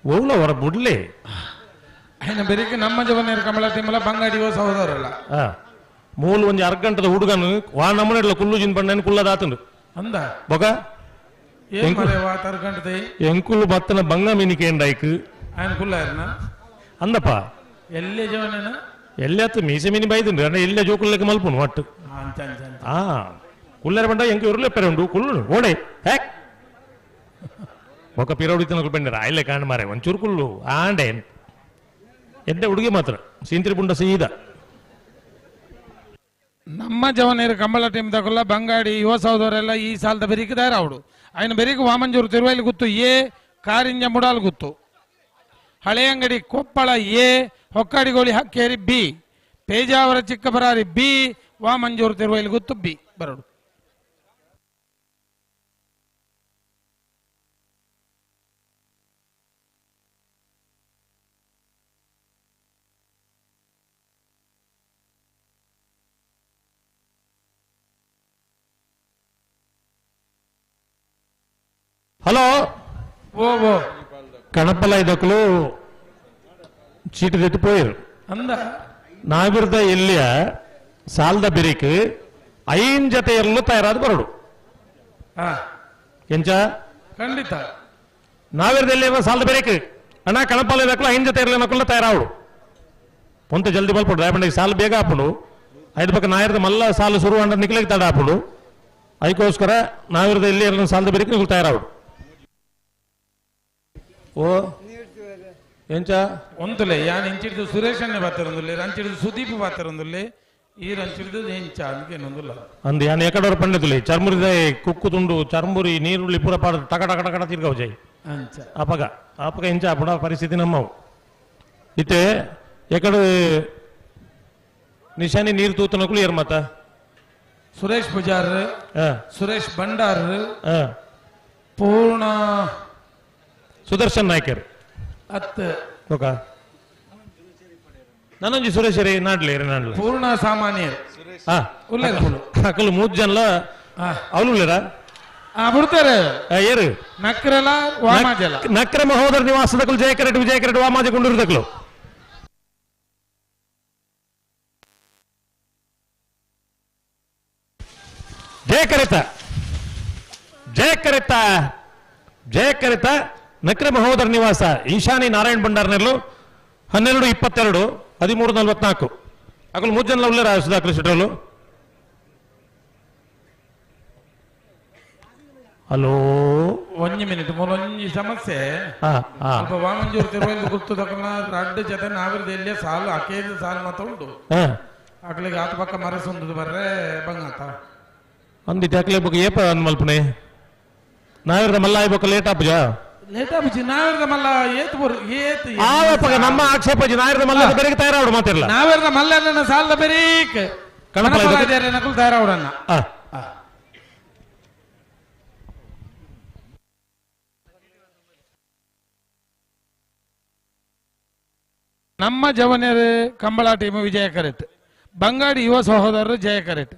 ಓಲ ಹೊರ ಬುಡ್ಲೆ ఆయన ಬೆರಿಕೆ ನಮ್ಮ ಜವನೇರು ಕಮಲ ತಿಮ್ಮಲ ಬಂಗಾಡಿಯೋ ಸಹೋದರಲ್ಲ ಮೂಲ ಒಂಜಿ ಅರ್ಗಂಟದ ಹುಡುಗನು ವಾ ನಮ್ಮನೆ ಕುಲ್ಲು ಜಿನ್ ಬಂಡನ ಕುಲ್ಲದಾತಂಡು ಅಂದ ಬೊಗ ಏನ್ ಮರೆ ವಾ ತರ್ಗಂಟದೆ ಎಂಕುಲು ಬತ್ತನ ಬಂಗ ಮಿನಿಕೇಂಡೈಕ್ ఆయన ಕುಲ್ಲಾರನ ಅಂದಪ್ಪ ಎಲ್ಲೇ ಜವನೇನ ಎಲ್ಲತ್ತು ಮೀಸೆ ಮಿನಿ ಬೈದುಂಡು ಅಂದ್ರೆ ಎಲ್ಲೇ ಜೋಕುಲ್ಲಕ್ಕೆ ಮಲ್ಪುನು ಒಟ್ಟು ಅಂಚ ಅಂಚ ಅಂಚ ಆ ಕುಲ್ಲರ ಬಂಡ ಎಂಕು ಇರುಲೆ ಪೆರೆ ಉಂಡು ಕುಲ್ಲು ಓಡೆ ಹ್ಯಾಕ್ ಬೊಕ ಪಿರೌಡಿತನ ಬೆಂಡರ ಆಯ್ಲೆ ಕಾಣ್ ಮಾರೆ ಒಂಚೂರು ಕುಲ್ಲು ಆಂಡೆ ಎಡ್ಡೆ ಹುಡುಗಿ ಮಾತ್ರ ಸೀಂತ್ರಿ ಪುಂಡ ಸೀದಾ ನಮ್ಮ ಜವನೇರು ಕಂಬಳ ಟೀಮ್ ತಗೊಲ್ಲ ಬಂಗಾಡಿ ಯುವ ಸಹೋದರೆಲ್ಲ ಈ ಸಾಲದ ಬೆರಿಕೆ ತಯಾರಾವಡು ఆయన ಬೆರಿಕೆ ವಾಮಂಜೂರು ತಿರುವೈಲು ಗುತ್ತು ಎ ಕಾರಿಂಜ ಮುಡಾಲ್ ಗುತ್ತು Haleyangadi Koppal A Hokkadigoli Hakkeri B Pejawar Chikkabarari B Vamanjoor Thiruvailu Guttu B ಬರಡು. ಹಲೋ ಓ ಓ ಕಣಪಲ ಇದಕ್ಕಲು ಚೀಟಿ ತೆತ್ತು ಪೋಯಿರು ಅಂದ ನಾವಿರ್ದ ಎಲ್ಲಿಯ ಸಾಲದ ಬಿರಿಕ್ ಐನ್ ಜೊತೆ ಎಲ್ಲೂ ತಯಾರಾದ ಬರಡು ಎಂಚ ಖಂಡಿತ ನಾವಿರ್ದ ಎಲ್ಲಿ ಸಾಲದ ಬಿರಿಕ್ ಅಣ್ಣ ಕಣಪಲ ಇದಕ್ಕಲು ಐನ್ ಜೊತೆ ಇರಲಿ ನಕ್ಕಲ್ಲ ತಯಾರಾವಡು ಒಂತ ಜಲ್ದಿ ಬಲ್ಪಡು ಯಾಕಂದ್ರೆ ಸಾಲು ಬೇಗ ಹಾಪುಡು ಐದು ಪಕ್ಕ ನಾಯಿರ್ದ ಮಲ್ಲ ಸಾಲು ಶುರು ಅಂಡ ನಿಕ್ಲಿಗೆ ತಡ ಹಾಪುಡು ಅದಕ್ಕೋಸ್ಕರ ನಾವಿರ್ದ ಎಲ್ಲಿ ಎಲ್ಲ ಸಾಲದ ಬಿರಿಕ್ ನೀವು ತಯಾರಾವಡು ಓ ಎಂಚ ಒಂತುಲೆ ಯಾನ್ ಇಂಚಿಡ್ದು ಸುರೇಶನ್ನೇ ಬಾತರಂದುಲ್ಲೆ ರಂಚಿಡ್ದು ಸುದೀಪ್ ಬಾತರಂದುಲ್ಲೆ ಈ ರಂಚಿಡ್ದು ಎಂಚ ಅದಕ್ಕೇನೊಂದುಲ್ಲ ಅಂದು ಯಾನ್ ಎಕಡೋರ್ ಪಂಡಿతుಲೆ ಚರ್ಮುರಿದ ಕುಕ್ಕು ತುಂಡು ಚರ್ಮುರಿ ನೀರುಳ್ಳಿ ಪೂರ ಪಾಡ ಟಕ ಟಕ ಟಕ ತಿರ್ಗವು ಜೈ ಅಂಚ ಅಪಗ ಅಪಗ ಎಂಚ ಅಪಡ ಪರಿಸ್ಥಿತಿ ನಮ್ಮವು ಇತ್ತೆ ಎಕಡ ನಿಶಾನಿ ನೀರು ತೂತನಕುಲು ಏರ್ ಮತ ಸುರೇಶ್ ಪೂಜಾರ್ ಸುರೇಶ್ ಭಂಡಾರ್ ಪೂರ್ಣ ಸುದರ್ಶನ್ ನಾಯ್ಕರ್ ಅತ್ ಓಕ ನಾನೊಂಜಿ ಸುರೇಶ್ ರೇ ನಾಡ್ಲೆ ರೇ ನಾಡ್ಲೆ ಪೂರ್ಣ ಸಾಮಾನ್ಯರು ಅಕಲು ಮೂರು ಜನಲ ಅವನು ಉಳ್ಳೇರಾ ಬಿಡ್ತಾರೆ ಏರು ನಕ್ರೆಲ ವಾಮಾಜಲ ನಕ್ರೆ ಮಹೋದರ ನಿವಾಸದಕಲು ಜಯಕರೆಟ್ ವಿಜಯಕರೆಟ್ ವಾಮಾಜ ಗುಂಡೂರುದಕಲು ಜಯಕರೆತ ಜಯಕರೆತ ಜಯಕರಿತ ನಕ್ರೆ ಮಹೋದರ ನಿವಾಸ ಈಶಾನಿ ನಾರಾಯಣ್ ಭಂಡಾರ್ನೆರ್ಲು 12:22 13:44. ಅಕಲ್ ಮೂರು ಜನ ಉಳ್ಳೇರ ಸುಧಾಕರ್ ಶೆಟ್ಟರು. ಹಲೋ, ಒಂಜಿ ಮಿನಿಟ್ ಮೂಲೊಂಜಿ ಸಮಸ್ಯೆ. ಅಲ್ಪ ವಾಮಂಜೂರು ತಿರುವೈಲು ಗುರ್ತು ತಕಲ್ನ ರಡ್ಡು ಜೊತೆ ನಾವಿರದ ಎಲ್ಲಿಯ ಸಾಲು ಅಕೇದ ಸಾಲು ಮಾತ್ರ ಉಂಟು. ಅಕ್ಲಿಗೆ ಆತ ಪಕ್ಕ ಮರಸುಂದು ಬರ್ರೆ ಬಂಗಾತ ಅಂದಿಟ್ಟು ಅಕ್ಲೆ ಬೊಕ್ಕ ಏಪ ಅಂದ್ ಮಲ್ಪನೆ ನಾವಿರದ ಮಲ್ಲ ಆಯ್ಬೊಕ್ಕ ಲೇಟ್ ಆಪುಜ ಲೇಟ್ ಆಪುಜಿ ನಾವಿರದ ಮಲ್ಲ ಏತ್ ಬರು ಏತ್ ಆವಪಗ ನಮ್ಮ ಆಕ್ಷೇಪ ನಾವಿರದ ಮಲ್ಲ ಬೆರಗೆ ತಯಾರಾವಡು ಮಾತಿರಲ್ಲ ನಾವಿರದ ಮಲ್ಲ ಸಾಲದ ಬೆರೀಕ್ ಕಣಪಲ ನಕುಲ್ ತಯಾರಾವಡನ್ನ. ನಮ್ಮ ಜವನಿಯರು ಕಂಬಳ ಟೀಮ್ ವಿಜಯ ಕರೆಟ್, ಬಂಗಾಡಿ ಯುವ ಸಹೋದರರು ಜಯ ಕರೆಟ್.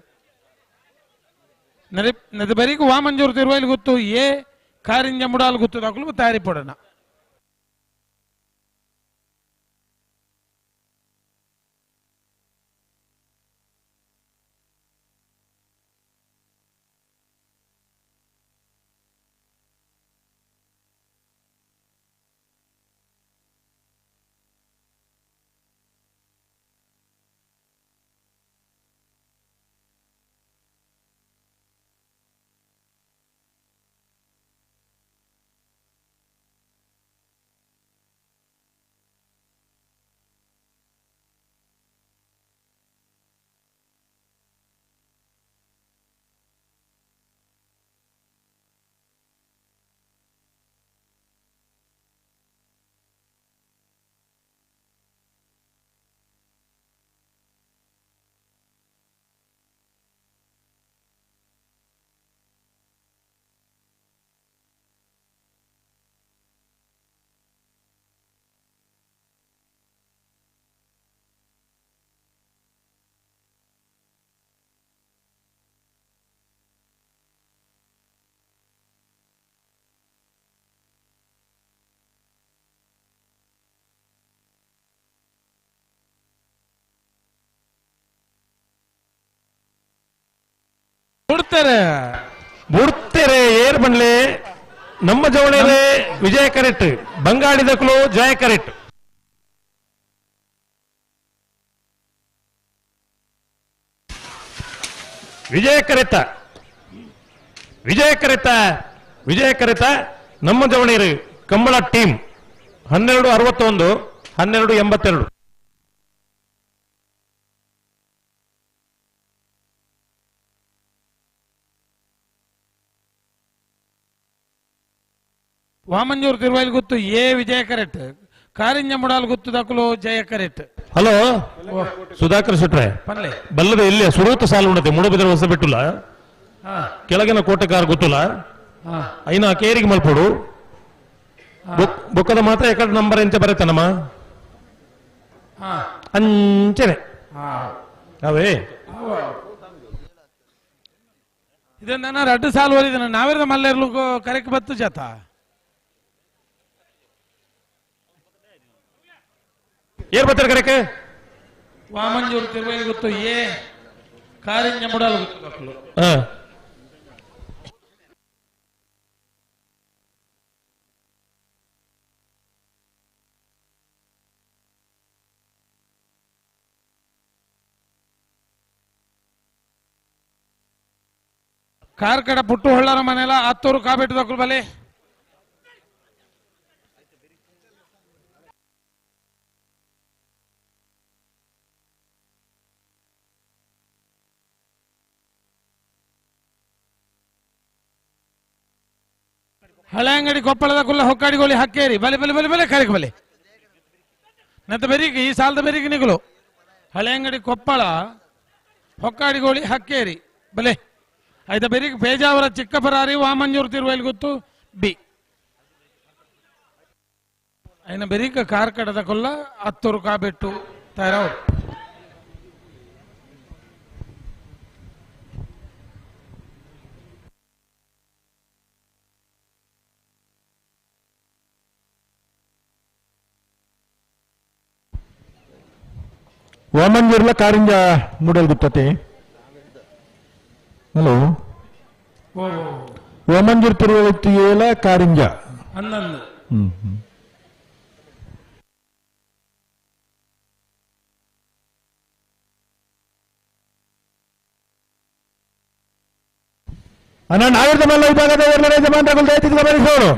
ಬರೀಕು ವಾಮಂಜೂರು ತಿರುವೈಲು ಗೊತ್ತು ಎ ಕಾರಿಂಜ ಮುಡಾಲ್ ಗೊತ್ತು ದಾಖಲು ತಯಾರಿ ಪಡೋಣ. ಬಿಡ್ತಾರೆ ಬಿಡ್ತಾರೆ ಏರ್ ಬಂಡ್ಲೆ ನಮ್ಮ ಜವಣೆಲೆ ವಿಜಯ ಕರೆಕ್ಟ್, ಬಂಗಾಡಿದಕ್ಲು ಜಯ ಕರೆಕ್ಟ್. ವಿಜಯ ಕರೆತ ವಿಜಯ ಕರೆತ ವಿಜಯ ಕರೆತ ನಮ್ಮ ಜವಣೇರು ಕಂಬಳ ಟೀಮ್ 12:61 12:82. ವಾಮಂಜೂರು ತಿರುವೈಲ್ ಗೊತ್ತು ಎ ವಿಜಯ ಕರೆಕ್ಟ್, ಕಾರಿಂಜ ಮುಡಾಲ್ ಗೊತ್ತು ದಾಖಲು ಜಯ ಕರೆಕ್ಟ್. ಹಲೋ ಸುಧಾಕರ್ ಶೆಟ್ರೆ, ಬಲ್ಲದ ಇಲ್ಲಿ ಸುರೂತ ಸಾಲು ಉಂಡತೆ ಮುಡಬಿದ್ರೆ ಹೊಸ ಬಿಟ್ಟುಲ್ಲ ಕೆಳಗಿನ ಕೋಟೆಗಾರ ಗೊತ್ತಲ್ಲ ಐನಾ ಕೇರಿಗೆ ಮಲ್ಪಡು ಬೊಕ್ಕದ ಮಾತ್ರ ಎಕಡೆ ನಂಬರ್ ಎಂಚ ಬರತ್ತನಮ್ಮ ಅಂಚನೆ ಅವೇ ಇದನ್ನ ರಡ್ಡು ಸಾಲು ಓದಿದ ನಾವಿರದ ಮಲ್ಲೇರ್ಲು ಕರೆಕ್ಟ್ ಬತ್ತು ಜಾತ. ಏರ್ ಬರ್ತಾರೆ ಕರೆಕ್ಕೆ ವಾಮಂಜೂರು ತಿರುವೈಲ್ ಗೊತ್ತು ಎ ಕಾರಿಂಜ ಮುಡಾಲ್ ಗೊತ್ತು ಮಕ್ಕಳು. ಕಾರ್ಕಡ ಪುಟ್ಟು ಹೊಳ್ಳರ ಮನೆಯಲ್ಲ ಹತ್ತೂರು ಕಾಬೇಟು ದಕ್ಕಲು ಬಲೆ ಹಳೆ ಅಂಗಡಿ ಕೊಪ್ಪಳದ ಕುಲ್ಲ ಹೊಕ್ಕಾಡಿಗೋಳಿ ಹಕ್ಕೇರಿ ಬಲೆ ಬಲೆ ಬಲೆ ಬಲೆ ಕರೆಕ್ ಬಲೆ ನತ್ತ ಬೆರಿಗೆ ಈ ಸಾಲದ ಬೆರಿಗೆ ನಿಗುಲು ಹಳೆ ಅಂಗಡಿ ಕೊಪ್ಪಳ ಹೊಕ್ಕಾಡಿಗೋಳಿ ಹಕ್ಕೇರಿ ಬಲೆ ಆಯ್ತಾ ಬೆರಿಗೆ ಪೇಜಾವರ ಚಿಕ್ಕಪರಾರಿ ವಾಮಂಜೂರು ತಿರುವೈಲ್ ಗೊತ್ತು ಬಿ అయిన ಬೆರಿಕ ಕಾರ್ಕಡದ ಕೊಲ್ಲ ಹತ್ತೂರು ಕಾಬೆಟ್ಟು ತಯಾರವರು. ವಾಮಂಜೂರ್ಲ ಕಾರಿಂಜ ಮೂಡಲ್ ಗುತ್ತತೆ. ಹಲೋ, ವಾಮಂಜೂರ್ ತಿರುವೈತು ಏಲ ಕಾರಿಂಜ 11. ಅಣ್ಣ ನಾವಿರ್ದ ಮಲ್ಲ ವಿಭಾಗದ ಎಲ್ಲರ ಯಜಮಾನರುಗಳು ದಯವಿಟ್ಟು ಗಮನಿಸೋರು.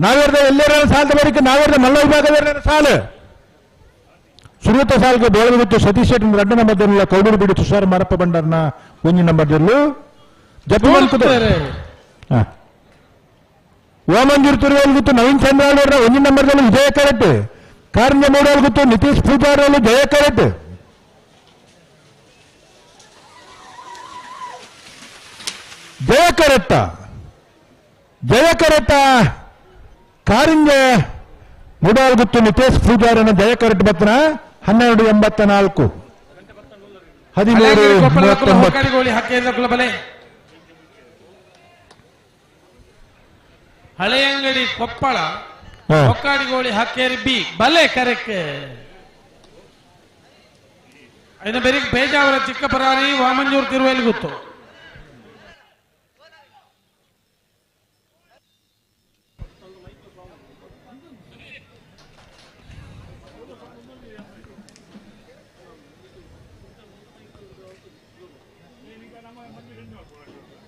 ನಾವಿರ್ದ ಎಲ್ಲರ ಸಾಲದ ಬರಿಕೆ ನಾವಿರ್ದ ಮಲ್ಲ ವಿಭಾಗದ ಎಲ್ಲರ ಸಾಲು ಸುರೂತ ಸಾಲ್ಗೆ ಬೇಳಗುತ್ತು ಸತೀಶ್ ಶೆಟ್ಟಿ 2 ನಂಬರ್ದಲ್ಲ ಕೌಡೂರು ಬಿಡಿ ತುಷಾರ್ ಮಾರಪ್ಪ ಬಂಡರ್ನ 1 ನಂಬರ್ದಲ್ಲೂ ಜಪ್ಪು ಓಮಂಜೂರು ತುರುವೇಲ್ ಗುತ್ತು ನವೀನ್ ಚಂದ್ರ ಅವರ 1 ನಂಬರ್ದಲ್ಲಿ ವಿಜಯ ಕರೆಕ್ಟ್. ಕಾರಂಜ ಮೂಡಲ್ ಗುತ್ತು ನಿತೀಶ್ ಪೂಜಾರಿ ಅವರು ಜಯ ಕರೆಕ್ಟ್. ಜಯ ಕರೆಕ್ಟ ಜಯ ಕರೆಕ್ಟ ಕಾರಿಂಜ ಮೂಡಾಲ್ ಗುತ್ತು ನಿತೇಶ್ ಪೂಜಾರನ ಜಯ ಕರೆಕ್ಟ್ ಬತ್ತನ 12.84 13.39. ಹಳೆಯಂಗಡಿ ಕೊಪ್ಪಳ ಹೊಕ್ಕಾಡಿಗೋಳಿ ಹಕ್ಕೇರಿ ಬಿ ಬಲೆ ಕರೆಕ್ಟ್. ಐನ ಬೆರಿಗ್ ಬೇಜಾವರ ಚಿಕ್ಕಪರಾರಿ ವಾಮಂಜೂರು ತಿರುವೇಲಿ ಗೊತ್ತು.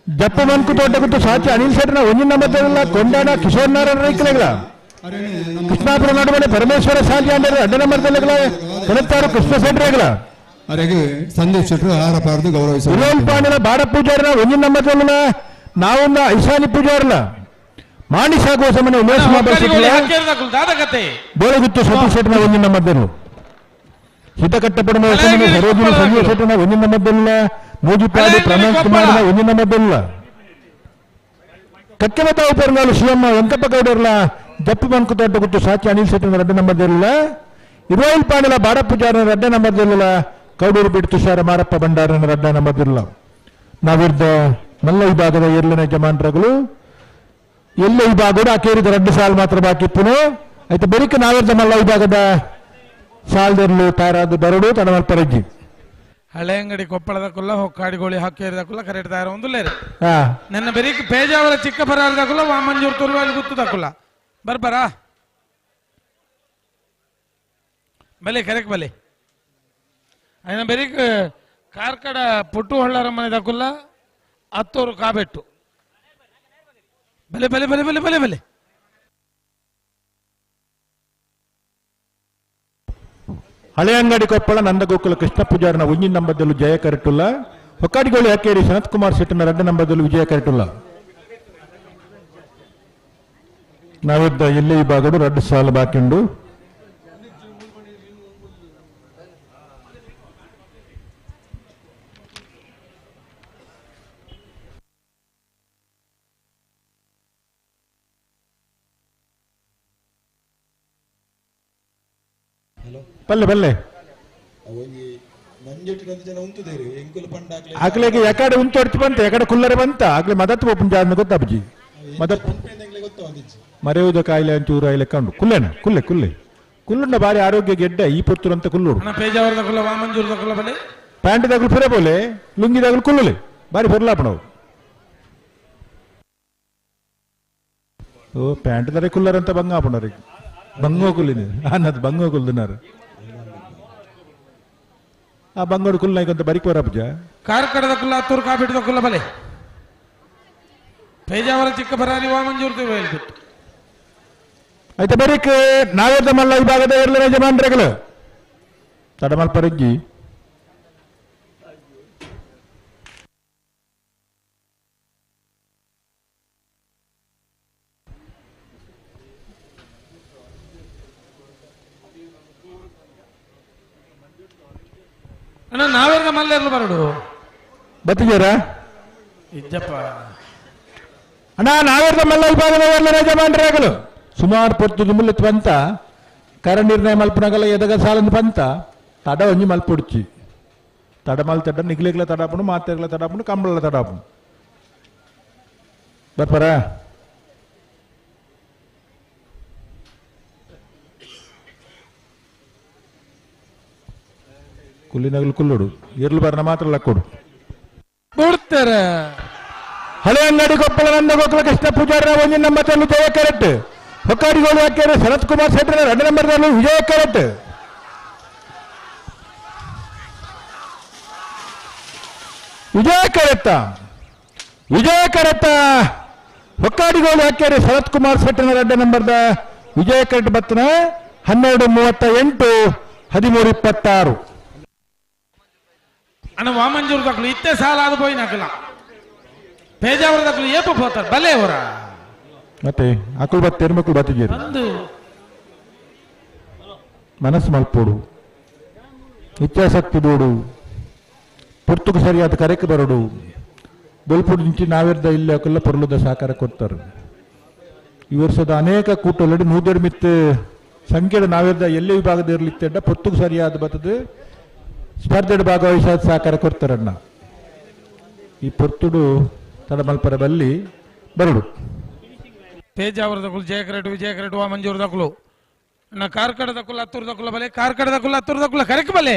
ಜಪ್ಪ ಮನ್ಕು ತೋಟ ಗುತ್ತು ಸಾಚಿ ಅನಿಲ್ ಶೆಟ್ಟನ 1 ನಂಬರ್ದಲ್ಲ ಕೊಂಡಾಣ ಕಿಶೋರ್ ನಾರಾಯಣ ರೈಕಲೆಗಳ ಕೃಷ್ಣಾಪುರ ನಡುವನೆ ಪರಮೇಶ್ವರ ಸಾಲಿ ಅಂಡರ್ 2 ನಂಬರ್ದಲ್ಲ ಕಣತ್ತಾರು ಕೃಷ್ಣ ಶೆಟ್ಟರೆಗಳ ಅರೆಗೆ ಸಂದೀಪ್ ಶೆಟ್ಟರು ಹಾರ ಪಾರ್ದು ಗೌರವಿಸ ಉರೋಲ್ ಪಾಂಡನ ಬಾಡ ಪೂಜಾರನ 1 ನಂಬರ್ದಲ್ಲ ನಾವುಂದ ಐಶಾನಿ ಪೂಜಾರಲ ಮಾಣಿಷಾ ಗೋಸಮನೆ ಉಮೇಶ್ ಮಾಬರ್ ಬೋಳಗುತ್ತು ಸತೀಶ್ ಶೆಟ್ಟನ 1 ನಂಬರ್ದಲ್ಲೂ ಹಿತಕಟ್ಟಪಡಮ ಸರೋಜಿನಿ ಸಂಜಯ್ ಶೆಟ್ಟನ 1 ನಂಬರ್ದಲ್ಲ ಮೂಜಿಪಾಡಿ ಪ್ರಮೋದ್ ಕುಮಾರ್ 1 ನಂಬರ್ದಲ್ಲ ಕಕ್ಕೆಮತ ಉಪರ್ನಾಲು ಶಿವಮ್ಮ ವೆಂಕಪ್ಪ ಗೌಡರ್ಲ ಜಪ್ಪು ಬಂಕು ತೋಟ ಗುತ್ತು ಸಾಚಿ ಅನಿಲ್ ಶೆಟ್ಟನ 2 ನಂಬರ್ದಲ್ಲ ಇರೋಲ್ ಪಾಂಡಲ ಬಾಡ ಪೂಜಾರನ 2 ನಂಬರ್ದಲ್ಲ ಕೌಡೂರು ಬಿಟ್ಟು ತುಷಾರ ಮಾರಪ್ಪ ಭಂಡಾರನ 2 ನಂಬರ್ದಲ್ಲ. ನಾವಿರ್ದ ಮಲ್ಲ ವಿಭಾಗದ ಎರಡನೇ ಯಜಮಾನರುಗಳು ಎಲ್ಲ ವಿಭಾಗದ ಅಕೇರಿದ 2 ಸಾಲು ಮಾತ್ರ ಬಾಕಿ ಪುನಃ ಆಯ್ತು ಬರಿಕ ನಾವಿರ್ದ ಮಲ್ಲ ವಿಭಾಗದ ಸಾಲದರ್ಲು ತಾರಾದ ಬರಡು ತಡಮಲ್ಪರಜ್ಜಿ. ಹಳೆಯಂಗಡಿ ಕೊಪ್ಪಳದ ಕುಲ್ಲ ಹೊಕ್ಕಾಡಿಗೋಳಿ ಹಕ್ಕೇರಿದ ಕುಲ್ಲ ಕರೆಕ್ಟ್ ದಾರ ಒಂದು ಲೇರೆ ನನ್ನ ಬೆರಿಕ್ ಪೇಜಾವರ ಚಿಕ್ಕ ಪರಾರದ ಕುಲ್ಲ ವಾಮಂಜೂರು ತುರುವಾಲಿ ಗುತ್ತದ ಕುಲ್ಲ ಬರ್ಬರಾ ಬಲೆ ಕರೆಕ್ಟ್ ಬಲೆ అయిన ಬೆರಿಕ್ ಕಾರ್ಕಡ ಪುಟ್ಟು ಹೊಳ್ಳರ ಮನೆದ ಕುಲ್ಲ ಅತ್ತೂರು ಕಾಬೆಟ್ಟು ಬಲೆ ಬಲೆ ಬಲೆ ಬಲೆ ಬಲೆ ಬಲೆ. ಹಳೆಯಂಗಡಿ ಕೊಪ್ಪಳ ನಂದಗೋಕುಲ ಕೃಷ್ಣ ಪೂಜಾರನ 1 ನಂಬರ್ದಲ್ಲೂ ಜಯ ಕರೆಟುಲ್ಲ. ಹೊಕ್ಕಾಡಿಗೋಳಿ ಹಕ್ಕೇರಿ ಸನತ್ ಕುಮಾರ್ ಶೆಟ್ಟನ 2 ನಂಬರ್ದಲ್ಲೂ ವಿಜಯ ಕರೆಟುಲ್ಲ. ನಾವಿದ್ದ ಎಲ್ಲೇ ವಿಭಾಗಡು 2 ಸಾಲು ಬಾಕಿ ಉಂಡು. ಪಲ್ಲೆ ಪಲ್ಲೆ ಆಗ್ಲಿಗೆ ಯಾಕಡೆ ಉಂಟು ಹೊಡ್ತಿ ಬಂತ ಯಾಕಡೆ ಕುಲ್ಲರೆ ಬಂತ ಆಗ್ಲಿ ಮದತ್ ಓಪನ್ ಜಾದ ಗೊತ್ತಾಬಜಿ ಮದತ್ ಮರೆಯುವುದ ಕಾಯಿಲೆ ಅಂಚೂರು ಆಯ್ಲೆ ಕಂಡು ಕುಲ್ಲೇನ ಕುಲ್ಲೆ ಕುಲ್ಲೆ ಕುಲ್ಲುಂಡ ಬಾರಿ ಆರೋಗ್ಯ ಗೆಡ್ಡ ಈ ಪೊತ್ತುರಂತ ಕುಲ್ಲುಡು ಪ್ಯಾಂಟ್ ದಾಗಲು ಫಿರೆ ಬೋಲೆ ಲುಂಗಿ ದಾಗಲು ಕುಲ್ಲುಲೆ ಬಾರಿ ಫಿರ್ಲಾಪಣವು. ಓ ಪ್ಯಾಂಟ್ ದರೆ ಕುಲ್ಲರಂತ ಬಂಗ ಆಪಣರಿಗೆ ಬಂಗೋ ಕುಲ್ಲಿನ ಅನ್ನದು ಬಂಗೋ ಕುಲ್ದಿನಾರು ಆ ಬಂಗೋಡು ಕುಲ್ಲ ಅಂತ ಬರಿಕ್ ಬರಪಜ ಕಾರ್ಕಡದ ಕುಲ್ಲ ಅತ್ತೂರು ಕಾಬಿಟ್ಟದ ಕುಲ್ಲ ಬಲೆ ಪೇಜಾವರ ಚಿಕ್ಕ ಬರಾನಿ ವಾಮಂಜೂರು ತಿರುವೇಲ್ ಆಯ್ತಾ ಬರೀಕ್ ನಾವೇದ ಮಲ್ಲ ವಿಭಾಗದ ಎಲ್ಲ ಯಜಮಾನ್ರೆಗಳು ತಡಮಲ್ ಪರಜ್ಜಿ ಅಣ್ಣ ನಾವೇರ್ದ ಮಲ್ಲೇರ್ಲು ಬರಡು ಬತ್ತಿದ್ದೀರಾ ಇಜ್ಜಪ್ಪ ಅಣ್ಣ ನಾವೇರ್ದ ಮಲ್ಲ ವಿಭಾಗದ ಎಲ್ಲ ಯಜಮಾನ್ರೆಗಳು ಸುಮಾರು ಪೊತ್ತು ಮುಲ್ಲಿತ್ ಬಂತ ಕರ ನಿರ್ಣಯ ಮಲ್ಪನಗಲ ಎದಗ ಸಾಲಂದು ಬಂತ ತಡ ಒಂಜಿ ಮಲ್ಪುಡ್ಚಿ ತಡ ಮಲ್ ತಡ ನಿಗ್ಲಿಗ್ಲ ತಡಾಪುಣು ಮಾತೆಗ್ಲ ತಡಾಪುಣು ಕಂಬಳ ತಡಾಪುಣು ಬರ್ಪರ ಕುಲ್ಲಿನಗಲು ಕುಲ್ಲುಡು ಇರ್ಲು ಬರ್ನ ಮಾತ್ರ ಲಕ್ಕೊಡು ಕೊಡ್ತಾರೆ. ಹಳೆಯಂಗಡಿ ಕೊಪ್ಪಳ ನಂದಗೋಕುಲ ಕೃಷ್ಣ ಪೂಜಾರ 1 ನಂಬರ್ ದಲ್ಲೂ ಜಯ ಕರೆಕ್ಟ್. ಹೊಕ್ಕಾಡಿಗೋಳು ಹಾಕ್ಯಾರೆ ಶರತ್ ಕುಮಾರ್ ಶೆಟ್ಟರ್ 2 ನಂಬರ್ ದಲ್ಲೂ ವಿಜಯ ಕರೆಕ್ಟ್. ವಿಜಯ ಕರೆತ್ತ ವಿಜಯ ಕರೆತ್ತ ಹೊಕ್ಕಾಡಿಗೋಳು ಹಾಕ್ಯಾರೆ ಶರತ್ ಕುಮಾರ್ ಶೆಟ್ಟರ್ 2 ನಂಬರ್ದ ವಿಜಯ ಕರೆಕ್ಟ್ ಬತ್ತನ 12:38 13:26. ಅಣ್ಣ ವಾಮಂಜೂರು ದಕ್ಕಲು ಇತ್ತೆ ಸಾಲ ಅದು ಪೋಯಿ ನಕಲ ಪೇಜಾವರ ದಕ್ಕಲು ಏಪ ಪೋತಾರೆ ಬಲೆ ಅವರ ಮತ್ತೆ ಅಕುಲ್ ಬತ್ತೇರು ಮಕ್ಕಳು ಬತ್ತಿದ್ದೀರಿ ಒಂದು ಮನಸ್ಸು ಮಲ್ಪೋಡು ಇಚ್ಛಾಶಕ್ತಿ ಬೋಡು ಪುರ್ತುಕು ಸರಿಯಾದ ಕರೆಕ್ ಬರಡು ಬೊಲ್ಪುಡು ನಿಂಚಿ ನಾವಿರ್ದ ಇಲ್ಲಿ ಅಕುಲ್ಲ ಪೊರ್ಲುದ ಸಹಕಾರ ಕೊಡ್ತಾರೆ. ಈ ವರ್ಷದ ಅನೇಕ ಕೂಟೊಳಗಡೆ ನೂದೆರಡು ಮಿತ್ ಸಂಖ್ಯೆ ನಾವಿರ್ದ ಎಲ್ಲೇ ವಿಭಾಗದ ಇರಲಿತ್ತೆಡ್ಡ ಪೊರ್ತುಕು ಸರಿಯಾದ ಬರ್ತದೆ ಸ್ಪರ್ಧೆ ಭಾಗವಹಿಸಾದ ಸಹಕಾರ ಕೊಡ್ತಾರಣ್ಣ. ಈ ಪೊರ್ತುಡು ತಡಮಲ್ಪರ ಬಲ್ಲಿ ಬರಡು ಪೇಜಾವರ ದಕ್ಕಲು ಜಯಕರೆಟ್ ವಿಜಯಕರೆಟ್ ವಾಮಂಜೂರು ದಕ್ಕಲು ಅಣ್ಣ ಕಾರ್ಕಡ ದಕ್ಕಲು ಹತ್ತೂರು ದಕ್ಕಲ ಬಲೆ ಕಾರ್ಕಡ ದಕ್ಕಲು ಹತ್ತೂರು ದಕ್ಕಲ ಕರೆಕ್ ಬಲೆ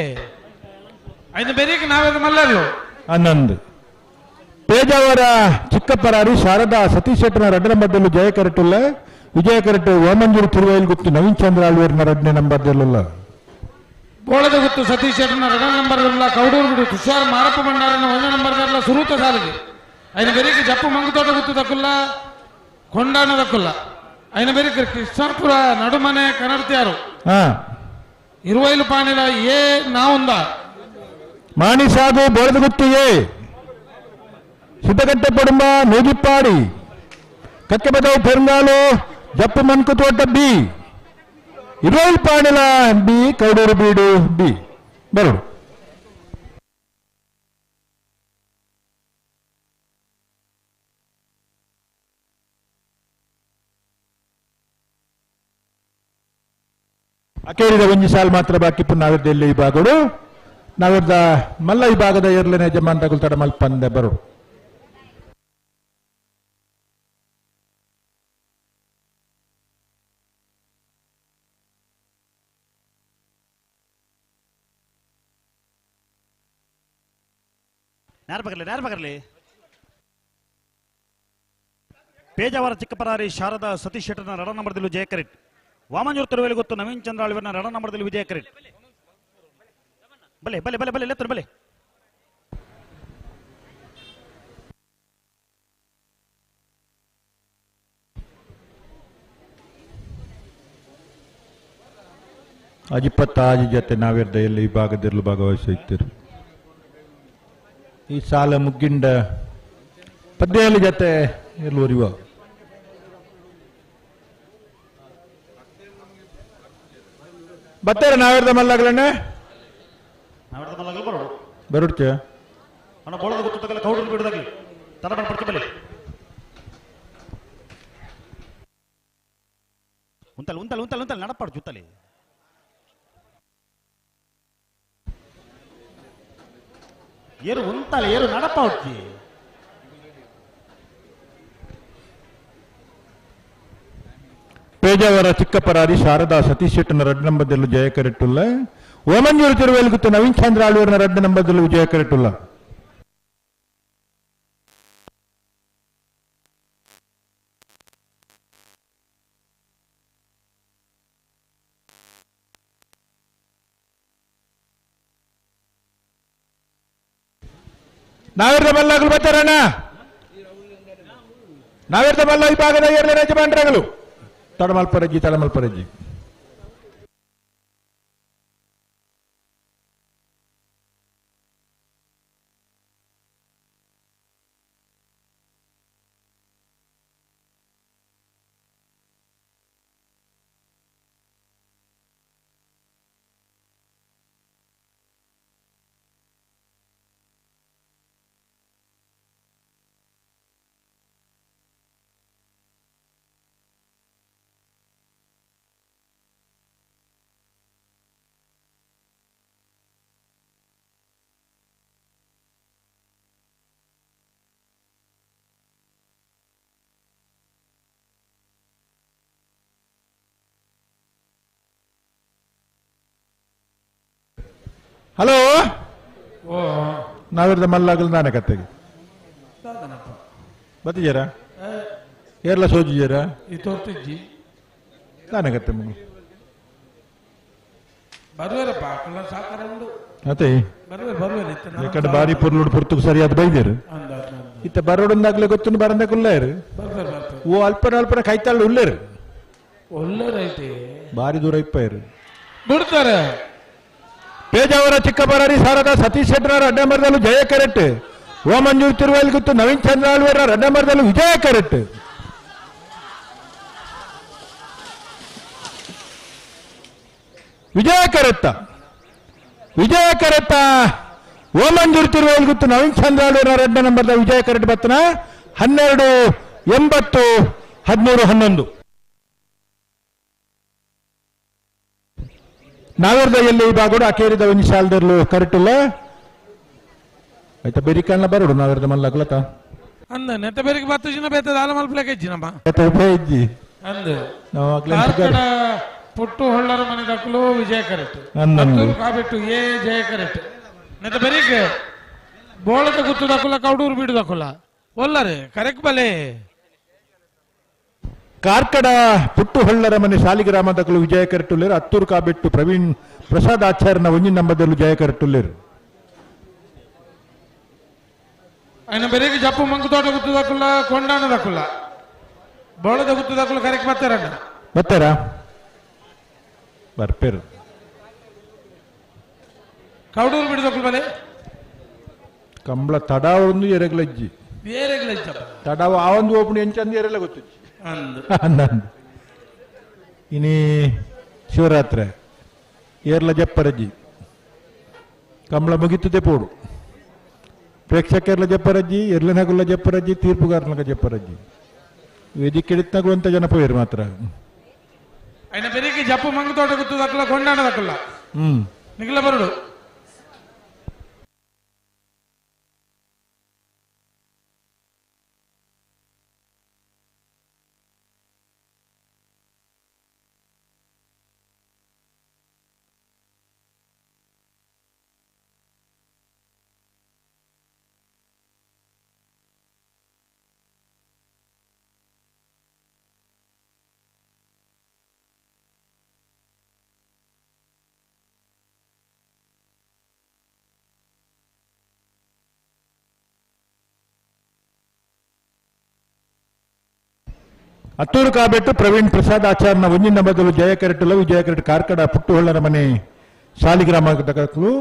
ಐದು ಬೇರೆ ನಾವೇದ ಮಲ್ಲರ್ಲು 11. ಪೇಜಾವರ ಚಿಕ್ಕಪ್ಪರಾರಿ ಶಾರದಾ ಸತೀಶ್ ಶೆಟ್ಟನ 2 ನಂಬರ್ದಲ್ಲೂ ಜಯ ಕರೆಟುಲ್ಲ ವಿಜಯ ಕರೆಟ್ ವಾಮಂಜೂರು ತಿರುವೈಲ್ ಗುತ್ತು ನವೀನ್ ಚಂದ್ರ ಆಳ್ವೇರ್ನ 2ನೇ ನಂಬರ್ದಲ್ಲ. ಬೋಳದ ಗುತ್ತು ಸತೀಶ್ ಶೆಟ್ಟನ 2 ನಂಬರ್ ಕೌಡೂರು ಬಿಡು ತುಷಾರ್ ಮಾರಪ್ಪ ಭಂಡಾರನ 1 ನಂಬರ್ ಸುರೂತ ಸಾಲಿಗೆ ಐನ ಬೇರೆ ಜಪ್ಪು ಮಂಗುತೋಟ ಗುತ್ತು ದಕ್ಕುಲ್ಲ ಕೊಂಡಾಣ ದಕ್ಕುಲ್ಲ ಐನ ಬೇರೆ ಕೃಷ್ಣಾಪುರ ನಡುಮನೆ ಕನ್ನಡತಿಯಾರು ಇರುವೈಲು ಪಾಣಿಲ ಎ ನಾವುಂದ ಮಾಣಿಸಾಗು ಬೋಳದ ಗುತ್ತು ಎ ಸಿದ್ದಗಟ್ಟೆ ಪಡುಂಬ ನೂಜಿಪ್ಪಾಡಿ ಕಕ್ಕೆಬದವು ಪೆರುಂಗಾಲು ಜಪ್ಪು ಮನ್ಕುತೋಟ ಬಿ ಇರುವೈಲು ಪಾಣಿಲ ಬಿ ಕೌಡೂರು ಬೀಡು ಬಿ ಬರೋಡು. ಅಕೇರಿದ ಒಂಜಿ ಸಾಲ್ ಮಾತ್ರ ಬಾಕಿ ನಾವಿರ್ದ ಎಲ್ಲಿ ವಿಭಾಗಡು ನಾವಿರ್ದ ಮಲ್ಲ ವಿಭಾಗದ ಏರ್ಲೆನೆ ಯಜಮಾನ್ ತಗುಲ್ತಡ ಮಲ್ಪಂದೆ ಬರು. ನೇರ ಪೇಜಾವರ ಚಿಕ್ಕಪರಾರಿ ಶಾರದಾ ಸತೀಶ್ ಶೆಟ್ಟರ್ನ 2 ನಂಬರ್ದಲ್ಲೂ ಜಯ ಕರೆಕ್ಟ್. ವಾಮಂಜೂರು ತಿರುವೇಲಿ ಗೊತ್ತು ನವೀನ್ ಚಂದ್ರ ಆಳ್ವರ್ನ 2 ನಂಬರ್ದಲ್ಲಿ ವಿಜಯ ಕರೆಕ್ಟ್. ಬಲೆ ಬಲೆ ಬಲೆ ಬಲೆ ಲೆತ್ತರು ಬಲೆ. ಅಜಿಪ್ಪತ್ತಾಜಿ ಜೊತೆ ನಾವಿರ್ದ ಎಲ್ಲಿ ವಿಭಾಗದಿರಲು ಭಾಗವಹಿಸುತ್ತೀರಿ. ಈ ಸಾಲ ಮುಗ್ಗಿಂಡ ಪದ್ಯಲ್ಲಿ ಜೊತೆ ಇರ್ಲೂರಿವ ಬತ್ತಾರೆ ನಾವಿರ್ದ ಮಲ್ಲಗಳನ್ನೇ ಬರುಡ್ತೀಯ ಅಣ್ಣ ಬೋಳದ ಗೊತ್ತು ತಗಲ ಕೌಡರು ಬಿಡದಾಗಲಿ ತಡ ಪಡ್ತಿ ಬಲೆ ಉಂತಲ್ ಉಂತಲ್ ಉಂತಲ್ ಉಂತಲ್ ನಡಪಾಡು ಜುತ್ತಲಿ ಏರು ಉಂತಲ್ ಏರು ನಡಪಾಡ್ತಿ. ಪೇಜಾವರ ಚಿಕ್ಕಪರಾರಿ ಶಾರದಾ ಸತೀಶ್ ಶೆಟ್ಟನ 2 ನಂಬರ್ದಲ್ಲೂ ಜಯ ಕರೆಟ್ಟುಲ್ಲ ಓಮಂಜೂರು ತಿರುವೇಲು ಗುತ್ತು ನವೀನ್ ಚಂದ್ರ ಆಳ್ವರ್ನ 2 ನಂಬರ್ದಲ್ಲೂ ವಿಜಯ ಕರೆಟ್ಟುಲ್ಲ. ನಾವಿರ್ದ ಮಲ್ಲಾಗಲು ಬರ್ತಾರಣ್ಣ ನಾವಿರ್ದ ಮಲ್ಲ ವಿಭಾಗದ ಎರಡನೇ ಯಜಮಾನರಾಗಲು ತಡಮಲ್ಪರಜ್ಜಿ ತಡಮಲ್ಪರಜ್ಜಿ. ಹಲೋ ನಾವಿರ್ದ ಮಲ್ಲಾಗಲು ನಾನೇ ಕತ್ತೆಗೆ ಬತ್ತಿಜರ ಏರ್ಲ ಸೋಜಿಜರ ಈ ತೋರ್ತಿಜ್ಜಿ ದಾನಗತ್ತೆ ಮಗು ಬರುವರಪ್ಪ ಅಕುಲ ಸಾಕಾರ ಉಂಡು ಅತೆ ಬರುವೆ ಬರುವೆ ಇತ್ತ ಈ ಕಡೆ ಬಾರಿ ಪೊರ್ಲುಡು ಪೊರ್ತುಗು ಸರಿಯಾದ ಬೈದೇರು ಇತ್ತ ಬರೋಡೊಂದಾಗ್ಲೆ ಗೊತ್ತುಂಡು ಬರಂದೆ ಕುಲ್ಲೇರು ಬರ್ತಾರೆ ಬರ್ತಾರೆ ಓ ಅಲ್ಪನ ಅಲ್ಪನ ಕೈತಾಳು ಉಲ್ಲೇರು ಒಳ್ಳೆ ರೈತೆ ಬಾರಿ ದೂರ ಇಪ್ಪೇರು ಬಿಡ್ತಾರೆ ಪೇಜಾವರ ಚಿಕ್ಕಬಾರಿ ಸಾರದ ಸತೀಶ್ ಶೆಟ್ಟರ್ ಅಡ್ಡಮರದಲ್ಲೂ ಜಯ ಕರೆಕ್ಟ್ ಓಮಂಜೂರ್ ತಿರುವೈಲ್ ಗುತ್ತು ನವೀನ್ ಚಂದ್ರ ಆಳ್ವೇರ ಅಡ್ಡಮರದಲ್ಲೂ ವಿಜಯ ಕರೆಕ್ಟ್ ವಿಜಯ ಕರೆತ್ತ ವಿಜಯ ಕರೆತ್ತ ಓಮಂಜೂರ್ ತಿರುವೈಲ್ ಗುತ್ತು ನವೀನ್ ಚಂದ್ರ ಆಳ್ವೇರ ಅಡ್ಡ ನಂಬರ್ದ ವಿಜಯ ಕರೆಕ್ಟ್ ಬತ್ತನ 12 80 13 11 ನಾವೇರ್ದ ಎಲ್ಲಿ ಈ ಬಾಗೋಡು ಅಕೇರಿದ ಒಂಜಿ ಶಾಲ್ದರ್ಲು ಕರೆಕ್ಟ್ ಇಲ್ಲ ಆಯ್ತಾ ಬೆರಿಕಣ್ಣ ಬರೋಡು ನಾವೇರ್ದ ಮಲ್ಲಕಲತ ಅಂದ ನೆತ್ತ ಬೆರಿಗೆ ಬತ್ತು ಜಿನ ಬೇತದ ಆಲ ಮಲ್ಪಲಕ್ಕೆ ಇಜ್ಜಿನಮ್ಮ ಆಯ್ತಾ ಉಪಯೋಗ ಇಜ್ಜಿ ಅಂದು ನಾವು ಅಕ್ಲೆ ಕಾರ್ಕಡ ಪುಟ್ಟು ಹೊಳ್ಳರ ಮನೆ ದಕ್ಕಲು ವಿಜಯ ಕರೆಕ್ಟ್ ಅಂದಂದು. ಕಾಬಿಟ್ಟು ಎ ಜಯ ಕರೆಕ್ಟ್ ನೆತ್ತ ಬೆರಿಗೆ ಬೋಳದ ಗುತ್ತು ದಕ್ಕುಲ ಕೌಡೂರು ಬೀಡು ದಕ್ಕುಲ ಒಲ್ಲರೆ ಕರೆಕ್ಟ್ ಬಲೆ ಕಾರ್ಕಡ ಪುಟ್ಟು ಹೊಳ್ಳರ ಮನೆ ಶಾಲಿಗ್ರಾಮ ದಕ್ಕಲು ವಿಜಯ ಕರೆಟುಲ್ಲೇರು ಅತ್ತೂರು ಕಾಬೆಟ್ಟು ಪ್ರವೀಣ್ ಪ್ರಸಾದ್ ಆಚಾರ್ಯನ ಒಂಜಿ ನಂಬದಲ್ಲೂ ಜಯ ಕರೆಟುಲ್ಲೇರು ఆయన ಬೆರಿಗೆ ಜಪ್ಪು ಮಂಕು ತೋಟ ಗುತ್ತು ದಕ್ಕುಲ ಕೊಂಡಾಣ ದಕ್ಕುಲ ಬೋಳದ ಗುತ್ತು ದಕ್ಕುಲ ಕರೆಕ್ಟ್ ಬರ್ತಾರಣ್ಣ ಬರ್ತಾರಾ ಬರ್ಪೇರು ಕೌಡೂರು ಬೀಡು ದಕ್ಕುಲ ಬಲೆ ಕಂಬಳ ತಡಾವ ಒಂದು ಎರೆಗ್ಲಜ್ಜಿ ಬೇರೆಗ್ಲಜ್ಜಪ್ಪ ತಡಾವ ಆ ಒಂದು ಓಪಣಿ ಎಂಚಂದು ಎರೆಲ್ಲ ಗೊತ್ತು ಅಂದು ಅಂದಂದು ಇನಿ ಶಿವರಾತ್ರಿ ಏರ್ಲ ಜಪ್ಪರಜ್ಜಿ ಕಂಬಳ ಮುಗಿತದೆ ಪೋಡು ಪ್ರೇಕ್ಷಕರ್ಲ ಜಪ್ಪರಜ್ಜಿ ಎರ್ಲನಗುಲ್ಲ ಜಪ್ಪರಜ್ಜಿ ತೀರ್ಪುಗಾರನಗ ಜಪ್ಪರಜ್ಜಿ ವೇದಿಕೆ ಅಂತ ಜನ ಪೋಯಿರು ಮಾತ್ರ ఆయన ಬೆರಿಗೆ ಜಪ್ಪು ಮಂಕು ತೋಟ ಗುತ್ತು ದಕ್ಕುಲ ಕೊಂಡಾಣ ದಕ್ಕುಲ ಹ್ಮ್ ನಿಖಿಲ ಬರುಡು ಅತ್ತೂರು ಕಾಬೆಟ್ಟು ಪ್ರವೀಣ್ ಪ್ರಸಾದ್ ಆಚಾರ್ಯನ ಒಂಜಿನ ಬದಲು ಜಯ ಕರೆಟುಲ ವಿಜಯ ಕರೆಟ್ ಕಾರ್ಕಡ ಪುಟ್ಟುಹೊಳ್ಳರ ಮನೆ ಶಾಲಿಗ್ರಾಮ ದಕ್ಕಲು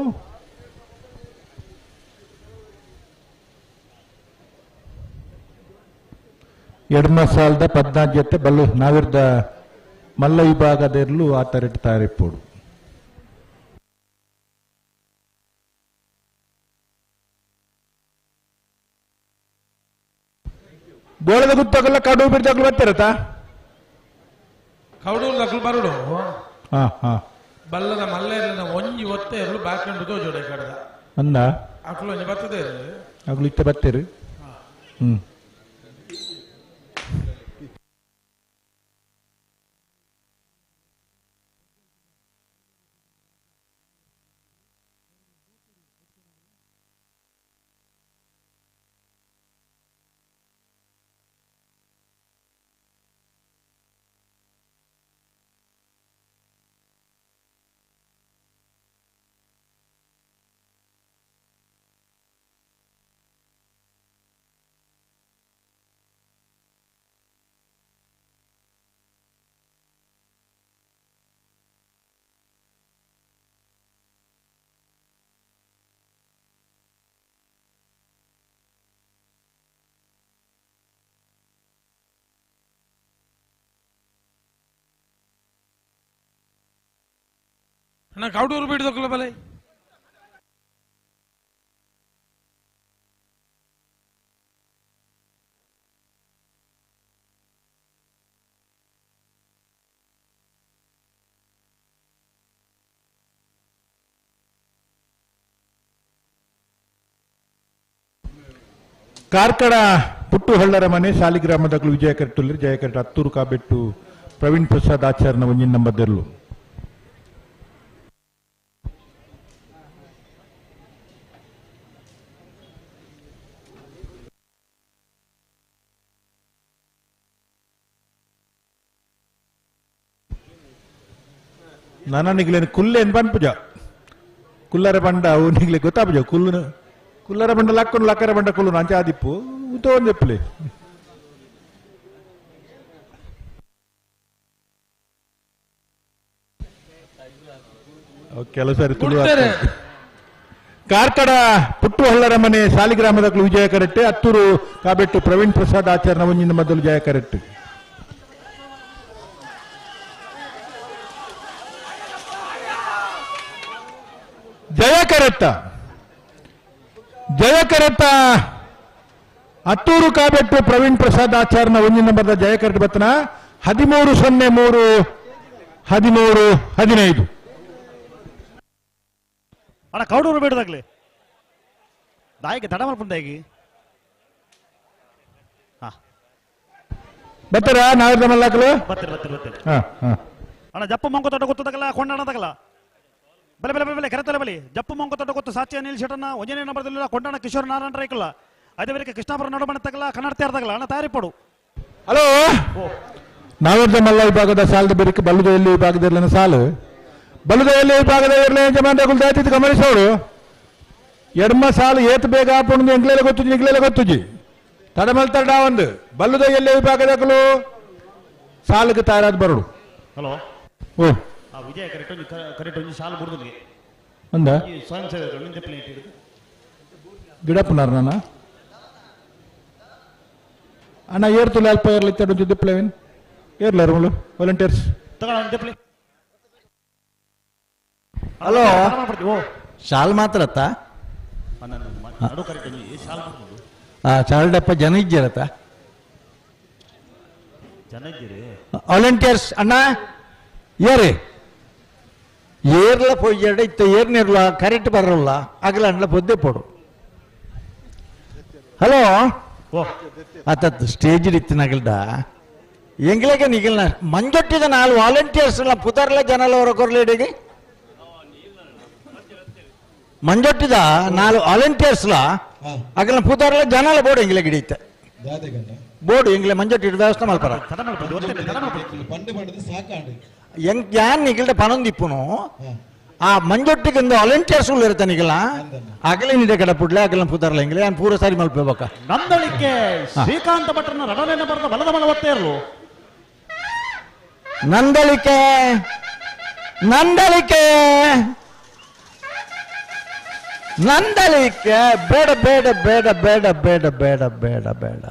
ಎಡ್ಮ ಸಾಲದ ಪದ್ನಾಜತೆ ಬಲ್ಲು ನಾವಿರ್ದ ಮಲ್ಲ ವಿಭಾಗದಲ್ಲೂ ಆ ತರೆಟ್ ತಯಾರಿಪ್ಪೋಡು ಗೋಳದ ಗುತ್ತಗಲ್ಲ ಕಡು ಬಿಡ್ದಾಗಲು ಬರ್ತಿರತ್ತಾ ಕೌಡೂರು ದಕ್ಕಲು ಬರುಡು ಹಾ ಹಾ ಬಲ್ಲದ ಮಲ್ಲೇರಿನ ಒಂಜಿ ಒತ್ತೆ ಇರಲು ಬಾಕಂಡು ತೋಜೋಡೆ ಕಡದ ಅಂದ ಅಕುಲು ಒಂಜಿ ಬರ್ತದೆ ಇರಲು ಅಗ್ಲು ಇತ್ತ ಬರ್ತೀರಿ ಹ್ಮ್ ಅಣ್ಣ ಕೌಡೂರು ಬೀಡು ದಕ್ಕಲು ಬಲೆ ಕಾರ್ಕಳ ಪುಟ್ಟು ಹೊಳ್ಳರ ಮನೆ ಶಾಲಿಗ್ರಾಮದ ವಿಜಯ ಕರೆಟುಲ್ಲಿ ಜಯ ಕರೆಟ್ ಅತ್ತೂರು ಕಾಬೆಟ್ಟು ಪ್ರವೀಣ್ ಪ್ರಸಾದ್ ಆಚಾರ್ಯನ ಒಂಜಿನ ನಂಬದೆರ್ಲು ನನನಿಗ್ಲೇನು ಕುಲ್ಲೇನು ಪನ್ಪುಜ ಕುಲ್ಲರ ಬಂಡ ಅವು ನಿಗ್ಲೆ ಗೊತ್ತಾಪುಜ ಕುಲ್ಲುನು ಕುಲ್ಲರ ಬಂಡ ಲಕ್ಕನು ಲಕ್ಕರ ಬಂಡ ಕುಲ್ಲುನು ಅಂಚೆ ಆದಿಪ್ಪು ಉತೋ ಒಂದು ಎಪ್ಪಲೆ ಕೆಲವು ಸಾರಿ ತುಳು ಕಾರ್ಕಡ ಪುಟ್ಟು ಹಳ್ಳರ ಮನೆ ಸಾಲಿಗ್ರಾಮದ ವಿಜಯ ಕರೆಕ್ಟ್ ಅತ್ತೂರು ಕಾಬೆಟ್ಟು ಪ್ರವೀಣ್ ಪ್ರಸಾದ್ ಆಚಾರ್ಯ ಒಂಜಿನ ಮೊದಲು ಜಯ ಕರೆಕ್ಟ್ ಜಯ ಕರೆತ್ತ ಜಯ ಕರೆತ್ತ ಅತ್ತೂರು ಕಾಬೆಟ್ಟು ಪ್ರವೀಣ್ ಪ್ರಸಾದ್ ಆಚಾರ್ಯನ ಒಂಜಿನ ನಂಬರ್ದ ಜಯ ಕರೆಕ್ಟ್ ಬತ್ತನ 13-03 13-15. ಅಣ್ಣ ಕೌಡೂರು ಬೇಡದಾಗ್ಲಿ ದಾಯಿಗೆ ತಡ ಮಲ್ಪುಂದಾಗಿ ಬತ್ತರ ನಾವದ ಮಲ್ಲಾಕಲು ಬತ್ತರ ಬತ್ತರ ಬತ್ತರ. ಅಣ್ಣ ಜಪ್ಪು ಮಂಕು ತೊಟ್ಟ ಗೊತ್ತದಗಲ್ಲ ಕೊಂಡಾಣದಾಗಲ್ಲ ಬಲೆ ಬಲೆ ಬಲೆ ಕರೆತಲೆ ಬಲಿ ಜಪ್ಪು ಮಂಕು ತೊಟ್ಟ ಗೊತ್ತು ಸಾಚಿ ಅನಿಲ್ ಶೆಟ್ಟನ್ನ ಒಂಜನೇ ನಂಬರ್ದಲ್ಲ ಕೊಂಡಾಣ ಕಿಶೋರ್ ನಾರಾಯಣ ರೈಕಲ್ಲ ಅದೇ ಬೇರೆ ಕೃಷ್ಣಾಪುರ ನಡುಮಣ ತಗಲ ಕನ್ನಡ ತೇರ್ದಾಗಲ್ಲ ಅಣ್ಣ ತಯಾರಿಪಡು. ಹಲೋ ನಾವರ್ದ ಮಲ್ಲ ವಿಭಾಗದ ಸಾಲದ ಬೆರಿಕೆ ಬಲ್ಲುದ ಎಲ್ಲಿ ವಿಭಾಗದಲ್ಲಿ ಸಾಲು ಬಲ್ಲುದ ಎಲ್ಲಿ ವಿಭಾಗದ ಇರಲಿ ಯಜಮಾನ್ರಗಳು ದಯತಿದ್ದು ಗಮನಿಸೋರು ಎಡ್ಮ ಸಾಲು ಏತ್ ಬೇಗ ಆಪುಂಡು ಎಂಗ್ಲೆಲ್ಲ ಗೊತ್ತುಜಿ ನಿಗ್ಲೆಲ್ಲ ಗೊತ್ತುಜಿ ತಡಮಲ್ ತಡ ಒಂದು ಬಲ್ಲುದ ಎಲ್ಲಿ ವಿಭಾಗದಗಳು ಸಾಲಕ್ಕೆ ತಯಾರಾದ ಬರಡು. ಹಲೋ ಓ ಆ ವಿಜಯ ಕರೆಕ್ಟ್ ಒಂಜಿ ಕರೆಕ್ಟ್ ಒಂಜಿ ಸಾಲು ಬುಡ್ದುಗೆ ಅಂದ ಈ ಸ್ವಯಂ ಸೇವಕರು ನಿಂದೆ ಪ್ಲೇಟ್ ಹಿಡಿದು ಗಿಡಪ್ಪನಾರ ನಾನ ಅಣ್ಣ ಏರ್ತುಲ್ಲ ಅಲ್ಪ ಏರ್ಲಿ ಇತ್ತೆಡು ದಿಪ್ಲೇವಿನ್ ಏರ್ಲಾರ ಮುಳು ವಾಲಂಟಿಯರ್ಸ್ ತಗೊಳ್ಳ ಒಂದೇ ಪ್ಲೇಟ್. ಹಲೋ ಶಾಲ್ ಮಾತ್ರ ಅತ್ತ ನಡು ಕರೆಕ್ಟ್ ಒಂಜಿ ಶಾಲ್ ಬುಡ್ದು ಆ ಚಾಲ್ಡಪ್ಪ ಜನ ಇಜ್ಜಿರತ್ತ ಜನ ಇಜ್ಜಿರಿ ವಾಲಂಟಿಯರ್ಸ್ ಅಣ್ಣ ಏರಿ ಏರ್ಲ ಪೊಯ್ಯಡ ಇತ್ತ ಏರ್ನಿರ್ಲ ಕರೆಕ್ಟ್ ಬರಲ್ಲ ಅಗಲ ಅಣ್ಣ ಪೊದ್ದೆ ಪೋಡು. ಹಲೋ ಅತ್ತ ಸ್ಟೇಜ್ ಇತ್ತಿನಗಲ್ಡ ಎಂಗ್ಲೇಗೆ ನಿಗಲ್ನ ಮಂಜೊಟ್ಟಿದ ನಾಲ್ ವಾಲಂಟಿಯರ್ಸ್ ಎಲ್ಲ ಪುದರ್ಲ ಜನಲ ಹೊರ ಕೊರ್ಲೇಡಿಗೆ ಮಂಜೊಟ್ಟಿದ ನಾಲ್ ವಾಲಂಟಿಯರ್ಸ್ಲ ಅಗಲ ಪುದರ್ಲ ಜನಲ ಬೋರ್ಡ್ ಎಂಗ್ಲೆ ಗಿಡಿಯುತ್ತೆ ಬೋರ್ಡ್ ಎಂಗ್ಲೆ ಮಂಜೊಟ್ಟಿ ವ್ಯವಸ್ಥೆ ಮಲ್ಪರ ಎಂಗ್ ಯಾನ್ ನಿಗಲ್ಡ ಪನೊಂದಿಪ್ಪುನು ಆ ಮಂಜೊಟ್ಟಿಗೆ ಒಂದು ವಾಲಂಟಿಯರ್ಸ್ ಇರುತ್ತೆ ನಿಗಲ ಅಗಲ ನಿಡೆ ಕಡ ಪುಡ್ಲೆ ಅಗಲ ಪುದರ್ಲ ಎಂಗ್ಲೆ ಯಾನ್ ಪೂರ ಸಾರಿ ಮಲ್ಪಬೇಕ. ನಂದಳಿಕೆ ಶ್ರೀಕಾಂತ ಭಟ್ರನ ರಡನೆ ಬರೆದ ಬಲದ ಮಲ ಒತ್ತೆ ಇರಲು ನಂದಳಿಕೆ ನಂದಳಿಕೆ ನಂದಳಿಕೆ ಬೇಡ ಬೇಡ ಬೇಡ ಬೇಡ ಬೇಡ ಬೇಡ ಬೇಡ ಬೇಡ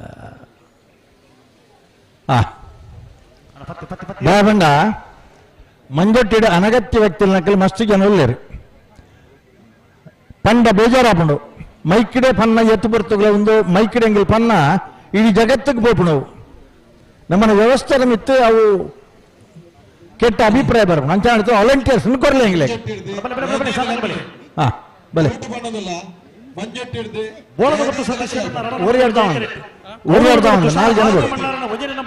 ಬಂಡ ಮಂಜೊಟ್ಟಿಡ ಅನಗತ್ಯ ವ್ಯಕ್ತಿ ನಕಲಿ ಮಸ್ತ್ ಜನ ಉಳ್ಳೇರು ಪಂಡ ಬೇಜಾರಾಪುಂಡು ಮೈಕಿಡೆ ಪನ್ನ ಎತ್ತು ಬರ್ತುಗಳ ಒಂದು ಮೈಕಿಡೆ ಎಂಗಿಲ್ ಪನ್ನ ಇಡೀ ಜಗತ್ತಿಗೆ ಪೋಪುಣವು ನಮ್ಮನ್ನ ವ್ಯವಸ್ಥೆ ಮಿತ್ತು ಅವು ಕೆಟ್ಟ ಅಭಿಪ್ರಾಯ ಬರಬೇಕು ಅಂಚ ವಾಲಂಟಿಯರ್ಸ್ ಕೊರಲೆ ಎಂಗ್ಲೆ ಹಾ ಬಲೆ ನಾಲ್ಕು ಜನ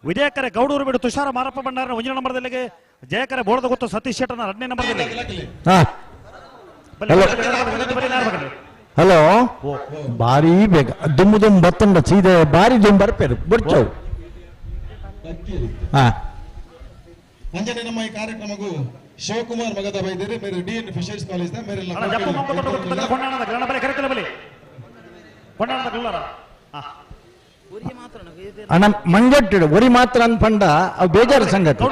ವಿಜಯಕರೆ ಗೌಡೂರು ಬಿಡು ತುಷಾರ ಮಾರಪ್ಪ ಭಂಡಾರನ ಒಂದನೇ ನಂಬರ್ದಲ್ಲಿ ಜಯಕರೆ ಬೋಳದ ಗೊತ್ತು ಸತೀಶ್ ಶೆಟ್ಟನ ಎರಡನೇ ನಂಬರ್ದಲ್ಲಿ. ಹಲೋ ಭಾರಿ ಬೇಗ ದುಮ್ಮು ದುಮ್ಮು ಬತ್ತಂಡ ಸೀದೆ ಭಾರಿ ದುಮ್ಮು ಬರ್ಪೇರು ಬುಡ್ಚವು. ಹಾ ಅಂಜನೆ ನಮ್ಮ ಈ ಕಾರ್ಯಕ್ರಮಕ್ಕೂ ಶಿವಕುಮಾರ್ ಮಗದ ಬೈದೇರಿ ಮೇರೆ D N fisheries college ಮೇರೆ ಅಣ್ಣ ಮಂಜಟ್ಟಿಡು ಒರಿ ಮಾತ್ರ ಅನ್ಪಂಡ ಅವು ಬೇಜಾರು ಸಂಗತಿ.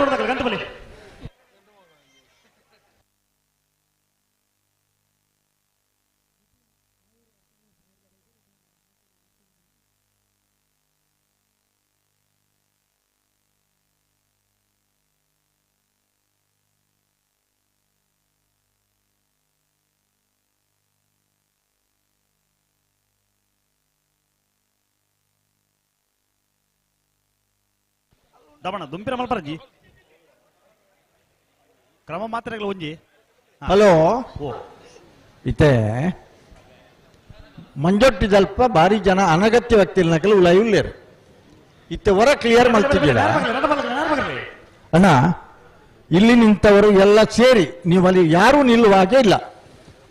ದಮಣ ದುಂಪಿರ ಮಲ್ಪರಂಜಿ ಕ್ರಮ ಮಾತ್ರೆಗಳು ಒಂಜಿ. ಹಲೋ ಇತ್ತೆ ಮಂಜೊಟ್ಟಿದಲ್ಪ ಭಾರಿ ಜನ ಅನಗತ್ಯ ವ್ಯಕ್ತಿ ನಕಲು ಉಲಾಯಿ ಉಳ್ಳೇರು ಇತ್ತೆ ಹೊರ ಕ್ಲಿಯರ್ ಮಲ್ತಿದ್ದೀರ ಅಣ್ಣ. ಇಲ್ಲಿ ನಿಂತವರು ಎಲ್ಲ ಸೇರಿ ನೀವು ಅಲ್ಲಿ ಯಾರೂ ನಿಲ್ಲುವ ಹಾಗೆ ಇಲ್ಲ.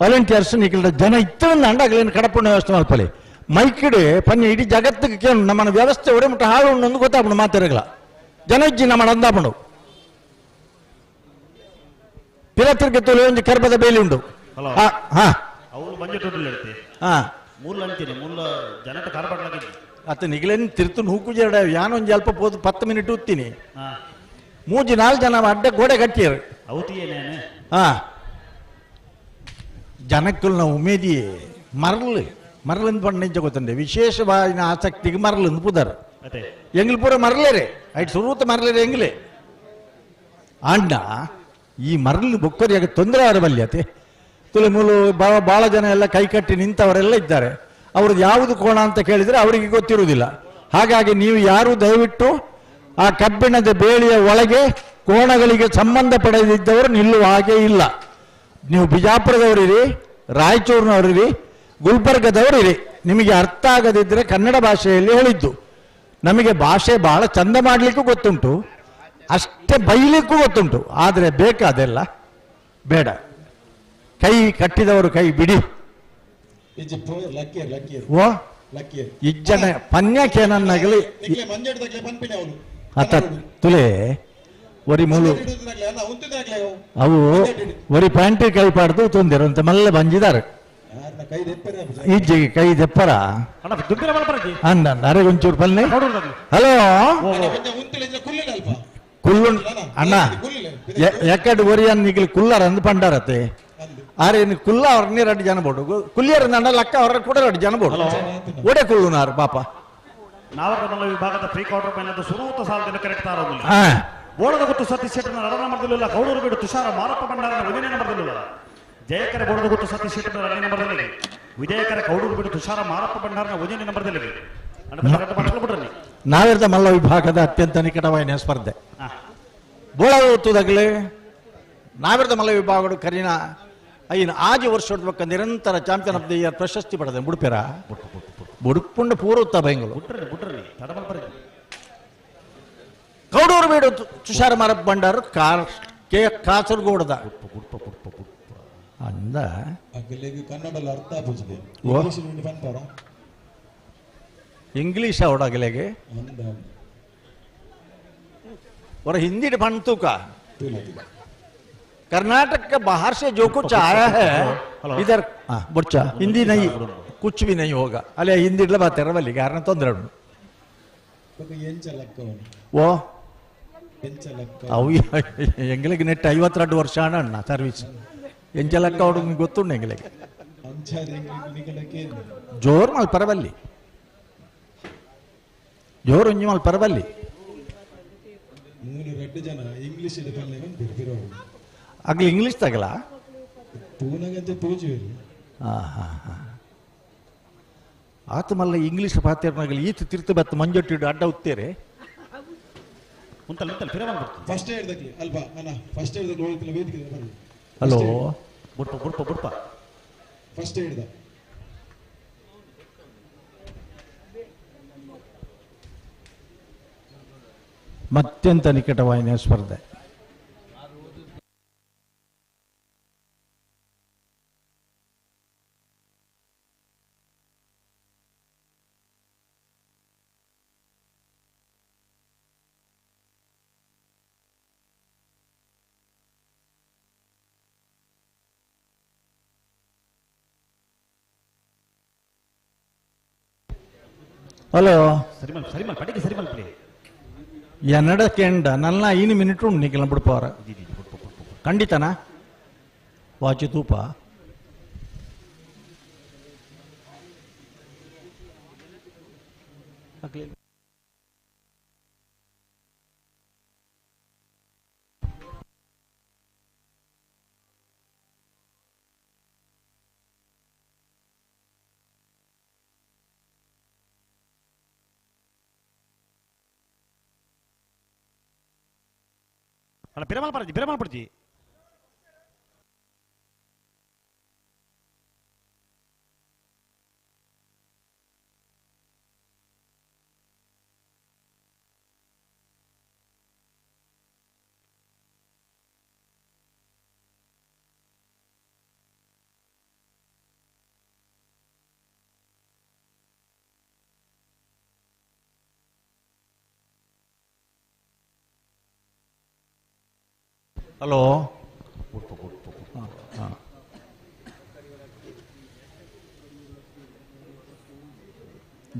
ವಾಲಂಟಿಯರ್ಸ್ ನಿಖಿಲ್ ಜನ ಇತ್ತು ಒಂದು ಅಂಡಾಗಲೇನು ಕಡಪುಣ್ಯ ವ್ಯವಸ್ಥೆ ಮಲ್ಪಲೆ ಮೈಕಿಡೆ ಪನ್ನಿ ಇಡೀ ಜಗತ್ತಿಗೆ ಕೇಳು ನಮ್ಮನ್ನ ವ್ಯವಸ್ಥೆ ಒಡೆ ಮುಟ್ಟ ಹಾಳು ಉಂಡು ಗೊತ್ತಾಪುಂಡು ಮಾತಿರಗಲ ಜನ ಇಜ್ಜಿ ನಮ್ಮ ಅಂದಾಪುಂಡು. ಪಿರತಿರ್ಗೆ ತುಲೆ ಒಂಜಿ ಕರ್ಬದ ಬೇಲಿ ಉಂಡು. ಹಾ ಅವ್ರು ಬಂಜೆಟ್ ಹಾ ಮೂಲ ಅಂತೀನಿ ಮೂಲ ಜನಟ ಕಾರ್ಬಾಡ್ಲಾಗಿದ್ದು ಅತ್ತ ನಿಗಲೇನು ತಿರ್ತು ಹೂಕು ಜರಡ ಯಾನೊಂದು ಅಲ್ಪ ಪೋದು 10 ಮಿನಿಟ್ ಉತ್ತೀನಿ. ಮೂಜಿ ನಾಲ್ಕು ಜನ ಅಡ್ಡ ಗೋಡೆ ಕಟ್ಟಿಯರು. ಹಾ ಜನಕ್ಕಲ್ನ ಉಮೇದಿ ಮರಳು ಮರಳಿಂದ ಪಂಡ ನಿಜ ಗೊತ್ತಂಡೆ ವಿಶೇಷವಾದ ಆಸಕ್ತಿಗೆ ಮರಳಿಂದ ಪುದರ್ ಎಂಗ್ಲು ಪೂರ ಮರಲೇರೆ ಐಟ್ ಸುರೂತ ಮರಲೇರೆ ಎಂಗ್ಲೆ ಅಣ್ಣ ಈ ಮರಳು ಬೊಕ್ಕರಿಯಾಗ ತೊಂದರೆ ಆರ ಬಲ್ಯತೆ ತುಲೆ ಮೂಲು ಭಾಳ ಜನ ಎಲ್ಲ ಕೈ ಕಟ್ಟಿ ನಿಂತವರೆಲ್ಲ ಇದ್ದಾರೆ. ಅವ್ರದ್ದು ಯಾವುದು ಕೋಣ ಅಂತ ಕೇಳಿದರೆ ಅವರಿಗೆ ಗೊತ್ತಿರುವುದಿಲ್ಲ. ಹಾಗಾಗಿ ನೀವು ಯಾರು ದಯವಿಟ್ಟು ಆ ಕಬ್ಬಿಣದ ಬೇಲಿಯ ಒಳಗೆ ಕೋಣಗಳಿಗೆ ಸಂಬಂಧ ಪಡೆದಿದ್ದವರು ನಿಲ್ಲುವ ಹಾಗೆ ಇಲ್ಲ. ನೀವು ಬಿಜಾಪುರದವರಿರಿ, ರಾಯಚೂರಿನವರಿರಿ, ಗುಲ್ಬರ್ಗದವರಿರಿ, ನಿಮಗೆ ಅರ್ಥ ಆಗದಿದ್ದರೆ ಕನ್ನಡ ಭಾಷೆಯಲ್ಲಿ ಹೇಳಿದ್ದು. ನಮಗೆ ಭಾಷೆ ಬಹಳ ಚಂದ ಮಾಡಲಿಕ್ಕೂ ಗೊತ್ತುಂಟು, ಅಷ್ಟೇ ಬೈಲಿಕ್ಕೂ ಗೊತ್ತುಂಟು. ಆದರೆ ಬೇಕಾದೆಲ್ಲ ಬೇಡ. ಕೈ ಕಟ್ಟಿದವರು ಕೈ ಬಿಡಿ. ಓ ಇಜ್ಜನ ಪನ್ಯಕೇನನ್ನಾಗಲಿ ಅತ್ತ ತುಲೆ ಒರಿ ಮೂಲು ಅವು ಒರಿ ಪ್ಯಾಂಟಿ ಕೈ ಪಾಡ್ದು ತೊಂದಿರು ಅಂತ ಮಲ್ಲ ಬಂಜಿದ್ದಾರೆ. ಇಜ್ಜಿಗೆ ಕೈ ದೆಪ್ಪರ ಅಂದ ಅರೆ ಒಂಚೂರು ಪಲ್ಲೆ. ಹಲೋ ಕುಲ್ಲು ಅಣ್ಣ ಎಕ್ಕಡ್ ಒರಿ ಅನ್ನ ಕುಲ್ಲರ ಅಂದ್ ಪಂಡಾರತೆ ಆರೆ ಕುಲ್ಲ ಅವ್ರನ್ನೇ ಎರಡು ಜನ ಬೋಡು ಕುಲ್ಲಿಯರ ನಂಡ ಲಕ್ಕ ಅವರ ಕೂಡ ಎರಡು ಜನ ಬೋಡು ಒಡೆ ಕುಳ್ಳುನಾರು ಪಾಪ. ನಾವರ್ಗಮಲ್ಲ ವಿಭಾಗದ ಪ್ರೀ ಕ್ವಾರ್ಟರ್ ಫೈನಲ್ ಸುರೂತ ಸಾಲದಿಂದ ಕರೆಕ್ಟ್ ಆರೋದಿಲ್ಲ. ಬೋಳದ ಗುತ್ತು ಸತೀಶ್ ಶೆಟ್ಟರ್ ಎರಡನೇ ನಂಬರ್ದಲ್ಲಿಲ್ಲ. ಕೌಡೂರು ಬೀಡು ತುಷಾರ ಮಾರಪ್ಪ ಭಂಡಾರನ ಒಂದನೇ ನಂಬರ್ದಲ್ಲಿಲ್ಲ. ಜಯಕರ ಬೋಳದ ಗುತ್ತು ಸತೀಶ್ ಶೆಟ್ಟರ್ ಎರಡನೇ ನಂಬರ್ದಲ್ಲಿ, ವಿಜಯಕರ ಕೌಡೂರು ಬೀಡು ತುಷಾರ ಮಾರಪ್ಪ ಭಂಡಾರನ ಒಂದನೇ ನಂಬರ್ದಲ್ಲಿ. ನಾವೆರ್ದ ಮಲ್ಲ ವಿಭಾಗದ ಅತ್ಯಂತ ನಿಕಟವಾಯಿನ ಸ್ಪರ್ಧೆ ಬೋಳದ ಹೊತ್ತುದಾಗಲೇ ನಾವೆರ್ದ ಮಲ್ಲ ವಿಭಾಗಗಳು ಕರೀನ ಐನ ಆಜಿ ವರ್ಷ ಹೊಡ್ಬೇಕ ನಿರಂತರ ಚಾಂಪಿಯನ್ ಆಫ್ the year ಪ್ರಶಸ್ತಿ ಪಡೆದ ಮುಡುಪೆರ ಬುಡುಪುಂಡ ಪೂರ್ವತ್ತ ಬೆಂಗಳೂರು ಕೌಡೂರು ಬೀಡು ತುಷಾರ ಮಾರಪ್ಪ ಭಂಡಾರು ಕಾಸರಗೋಡದ ಅಂದ ಇಂಗ್ಲಿಷ್ ಅವಡಗಲೆಗೆ और हिंदी पढ़ का कर्नाटक के बाहर से जो कुछ आया है इधर बच्चा हिंदी नहीं कुछ भी नहीं होगा. अरे हिंदी बात वाली कारण ತೊಂದರೆ ಓ ಅವು ಎಂಗ್ಲಿಗೆ ನೆಟ್ 52 ವರ್ಷ ಅಣ್ಣ ಸರ್ವಿಸ್ ಎಂಚಲಕ್ಕ ಅವ್ರಿಗೆ ಗೊತ್ತುಂಡು ಎಂಗ್ಲಿಗೆ ಜೋರ್ ಮಲ್ ಪರವಲ್ಲಿ ಜೋರು ಒಂಜಿ ಮಲ್ ಪರವಲ್ಲಿ ಅಗ್ಲಿ ಇಂಗ್ಲಿಷ್ ತಗಲ ಆತ ಮಲ್ಲ ಇಂಗ್ಲಿಷ್ ಪಾತ್ಯರ್ನಾಗಲಿ ಈತ ತಿರ್ತು ಬತ್ತ ಮಂಜೊಟ್ಟಿಡು ಅಡ್ಡ ಉತ್ತೇರೆ ಹಲೋ ಅತ್ಯಂತ ನಿಕಟವಾಯಿನ ಸ್ಪರ್ಧೆ. ಹಲೋ ಎನ್ನಡ ಕೆಂಡ ನನ್ನ 5 ಮಿನಿಟ್ ಉಂಟು ನಿಖಿಲ ಬಿಡ್ಪವರ ಖಂಡಿತನಾ ವಾಚಿ ತೂಪ ಅಲ್ಲ ಪಿರಮಲ್ ಪಡಜಿ ಪಿರಮಲ್ ಪಡಜಿ ಹಲೋ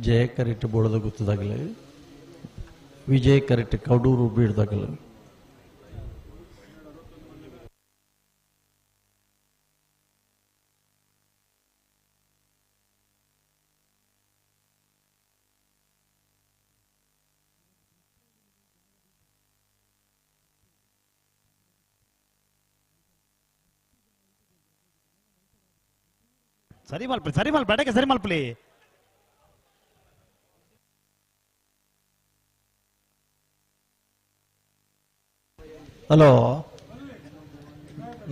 ಜಯ ಕರೆಟ್ ಬೋಳದ ಗುತ್ತದಾಗಲಿ, ವಿಜಯ ಕರೆಟ್ ಕಡೂರು ಬೀಡ್ದಾಗಲಿ. ಸರಿ ಮಲ್ಪಲಿ, ಸರಿ ಮಲ್ಪ, ಅಡಕ್ಕೆ ಸರಿ ಮಲ್ಪಲಿ. ಹಲೋ,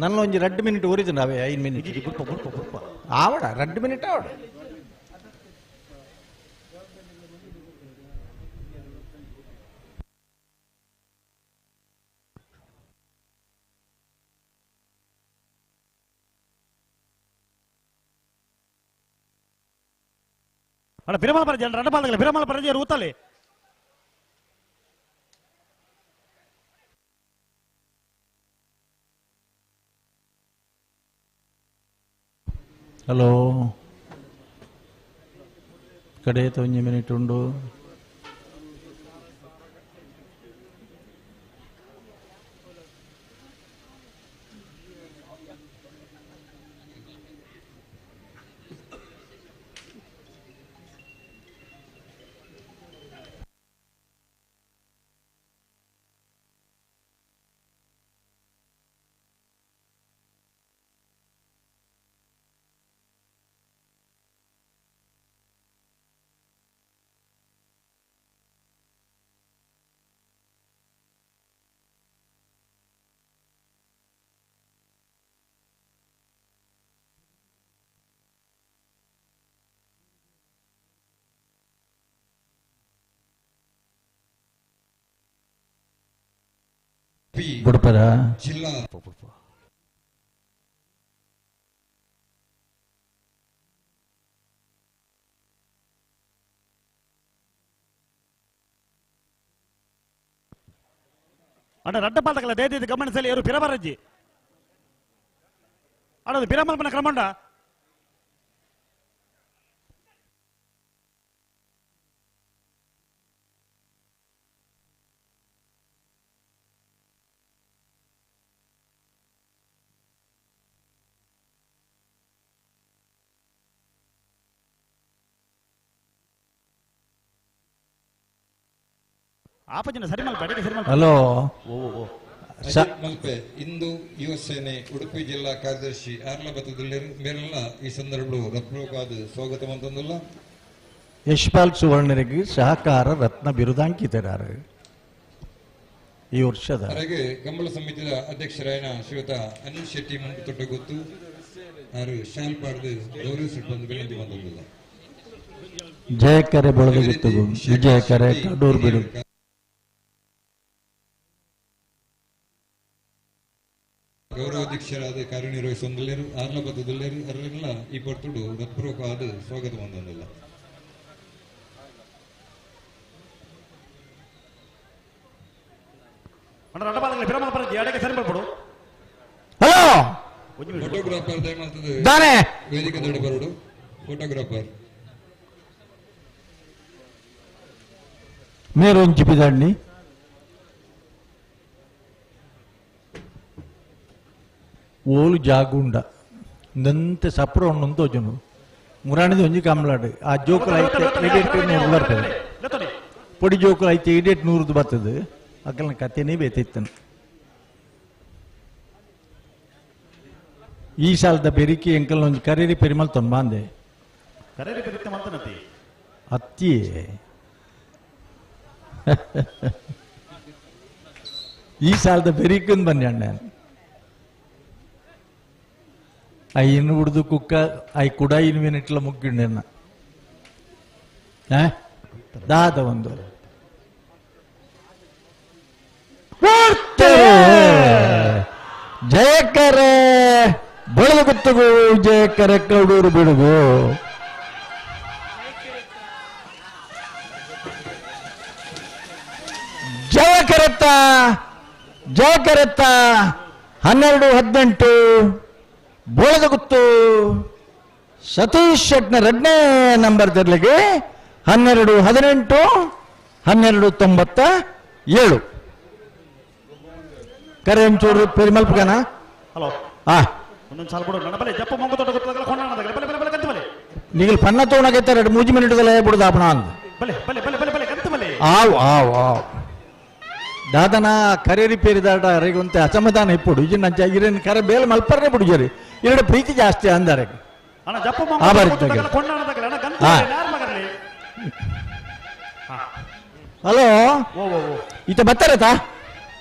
ನನ್ನ ಒಂಜಿ 2 ಮಿನಿಟ್ ಒರಿಜಿನ ಅವೇ 5 ಮಿನಿಟ್ ಆವಡ 2 ಮಿನಿಟ್ ಆವಡ. ಅಣ್ಣ ಬಿರಮಲ್ ಪರ ಜನ ರಡ್ಡ ಪಾದಗಲ ಬಿರಮಲ್ ಪರ ಜನ ಊತಲೆ. ಹಲೋ, ಕಡೆ ಒಂಜಿ ಮಿನಿಟ್ ಉಂಡು. ಬುಡ್ಪರ ಜಿಲ್ಲಾ ಅಣ್ಣ ರಡ್ಡ ಪಾದಕಲ ದೇದಿದ್ದು ಗಮನಿಸಲಿ ಏರು ಪಿರಬರಜ್ಜಿ ಅಣ್ಣ ಬಿರಮಲ್ಪನ ಕ್ರಮಂಡ. ಆಪಜನ ಸರಿ ಮಲ್ಪ, ಅಡಿಗೆ ಸರಿ ಮಲ್ಪ. ಹಲೋ, ಮಲ್ಪೆ ಇಂದು ಯುವ ಸೇನೆ ಉಡುಪಿ ಜಿಲ್ಲಾ ಕಾರ್ಯದರ್ಶಿ ಆರ್ಲಬತ್ತದಲ್ಲಿ ಮೇಲೆಲ್ಲ ಈ ಸಂದರ್ಭ ರತ್ನಕಾದ ಸ್ವಾಗತ ಅಂತಂದಲ್ಲ. ಯಶ್ಪಾಲ್ ಸುವರ್ಣರಿಗೆ ಸಹಕಾರ ರತ್ನ ಬಿರುದಾಂಕಿತರಾರು ಈ ವರ್ಷದ. ಹಾಗೆ ಕಂಬಳ ಸಮಿತಿಯ ಅಧ್ಯಕ್ಷರಾಯನ ಶ್ರೀಯುತ ಅನಿಲ್ ಶೆಟ್ಟಿ ಮುಂಪುತೊಟ್ಟ ಗೊತ್ತು ಆರು ಶಾಲ್ ಪಾಡ್ದು ಗೌರವಿಸಿಕೊಂಡು ವಿನಂತಿ ಬಂದಿಲ್ಲ. ಜಯಕರೆ ಬಳದ ಗೊತ್ತುಗು, ವಿಜಯಕರೆ ಕಡೂರು ಬಿಡು. ಗೌರವಾಧ್ಯಕ್ಷರಾದ ಕಾರ್ಯನಿರ್ವಹಿಸುವಂದಲ್ಲೇರು ಆರ್ಲಬತ್ತದಲ್ಲೇರು ಅರಳೆಲ್ಲ ಈ ಪರ್ತುಡು ಹೃತ್ಪೂರ್ವಕವಾದ ಸ್ವಾಗತ ಬಂದಿಲ್ಲ. ಹಲೋ, ಫೋಟೋಗ್ರಾಫರ್ ದಯಮಾಡ್ತದೆ ವೇದಿಕೆ ದೊಡ್ಡ ಬರೋಡು ಫೋಟೋಗ್ರಾಫರ್ ಮೇರೊಂಜಿ ಬಿದಾಡ್ನಿ. ಓಲು ಜಾಗುಂಡ ನಂತೆ ಸಪ್ರ ಒಂದೊಂದು ತೋಜುನು ಮುರಾಣಿದ ಒಂಜಿ ಕಮ್ಲಾಡು ಆ ಜೋಕುಲು ಐತೆ ಇಡೇಟ್ 100 ಬರ್ತದೆ, ಪೊಡಿ ಜೋಕುಲು ಐತೆ ಇಡೇಟ್ 100 ಬರ್ತದೆ. ಅಕ್ಕಲ್ನ ಕತೆನೇ ಬೇತಿತ್ತನು. ಈ ಸಾಲದ ಬೆರಿಕೆ ಎಂಕಲ್ ಒಂಜಿ ಕರೇರಿ ಪೆರಿಮಲ್ ತೊಂಬಾಂದೆ ಅತ್ತಿ ಈ ಸಾಲದ ಬೆರಿಕಂದು ಬನ್ನಿ ಅಣ್ಣ. ಐನು ಹುಡ್ದು ಕುಕ್ಕ I ಕೂಡ ಇನ್ ಮಿನಿಟ್ಲ ಮುಗ್ಗಿಂಡೆನ್ನ ದಾದ ಒಂದು ಜಯಕರೆ ಬೆಳೆದು ಗುತ್ತಗು, ಜಯಕರೆ ಕೌಡೂರು ಬಿಡುಗು. ಜಯಕರತ್ತ ಜಯಕರತ್ತ 12-18 ಬೋಳದಗುತ್ತು ಸತೀಶ್ ಶೆಟ್ನ 2ನೇ ನಂಬರ್ ತೆರಲಿಗೆ 12 18 12 97. ಕರೆ ಒಂಚೂರು ಪೆರಿಮಲ್ಪಗನ. ಹಲೋ. ಆ ಒಂದೊಂದು ಸಾಲ ಬಿಡು ನನ್ನ ಬಲೆ ಜಪ್ಪ ಮಂಗು ತೋಟ ಗೊತ್ತಾಗಲ್ಲ ಕೊಂಡಾಣ ಬಲೆ ಬಲೆ ಬಲೆ ಕಂತು ಬಲೆ. ನಿಗಲ್ ಪನ್ನ ತೋಣಗೈತೆ ಎರಡು ಮೂಜಿ ಮಿನಿಟ್ದಲ್ಲೇ ಬಿಡುದು ಆಪಣ ಅಂದ. ಬಲೆ ಬಲೆ ಬಲೆ ಬಲೆ ಬಲೆ ಕಂತು ಬಲೆ. ಆವ್ ಆವ್ ಆವ್ ದಾದನ ಕರೆ ರಿಪೇರಿ ದಾಟ ಅರೆಗೊಂತೆ ಅಸಮಾಧಾನ ಇಪ್ಪುಡು ಇಜಿನ ನಂಚ ಇರೇನು ಕರೆ ಬೇಲೆ ಮಲ್ಪರ್ನೆ ಬಿಡು ಜರಿ ಎರಡು ಪ್ರೀತಿ ಜಾಸ್ತಿ ಅಂದಾರೆ. ಅಣ್ಣ ಜಪ್ಪ ಆ ಬಾರಿ ಮಂಗು ತೋಟ ಕೊಂಡಾಣ ಅಣ್ಣ ಕಂತು ಹಾ. ಬಲೆ ನಾರ್ ಮಗರ್ಲಿ. ಹಲೋ. ಓ ಓ ಓ ಈತ ಬತ್ತಾರತಾ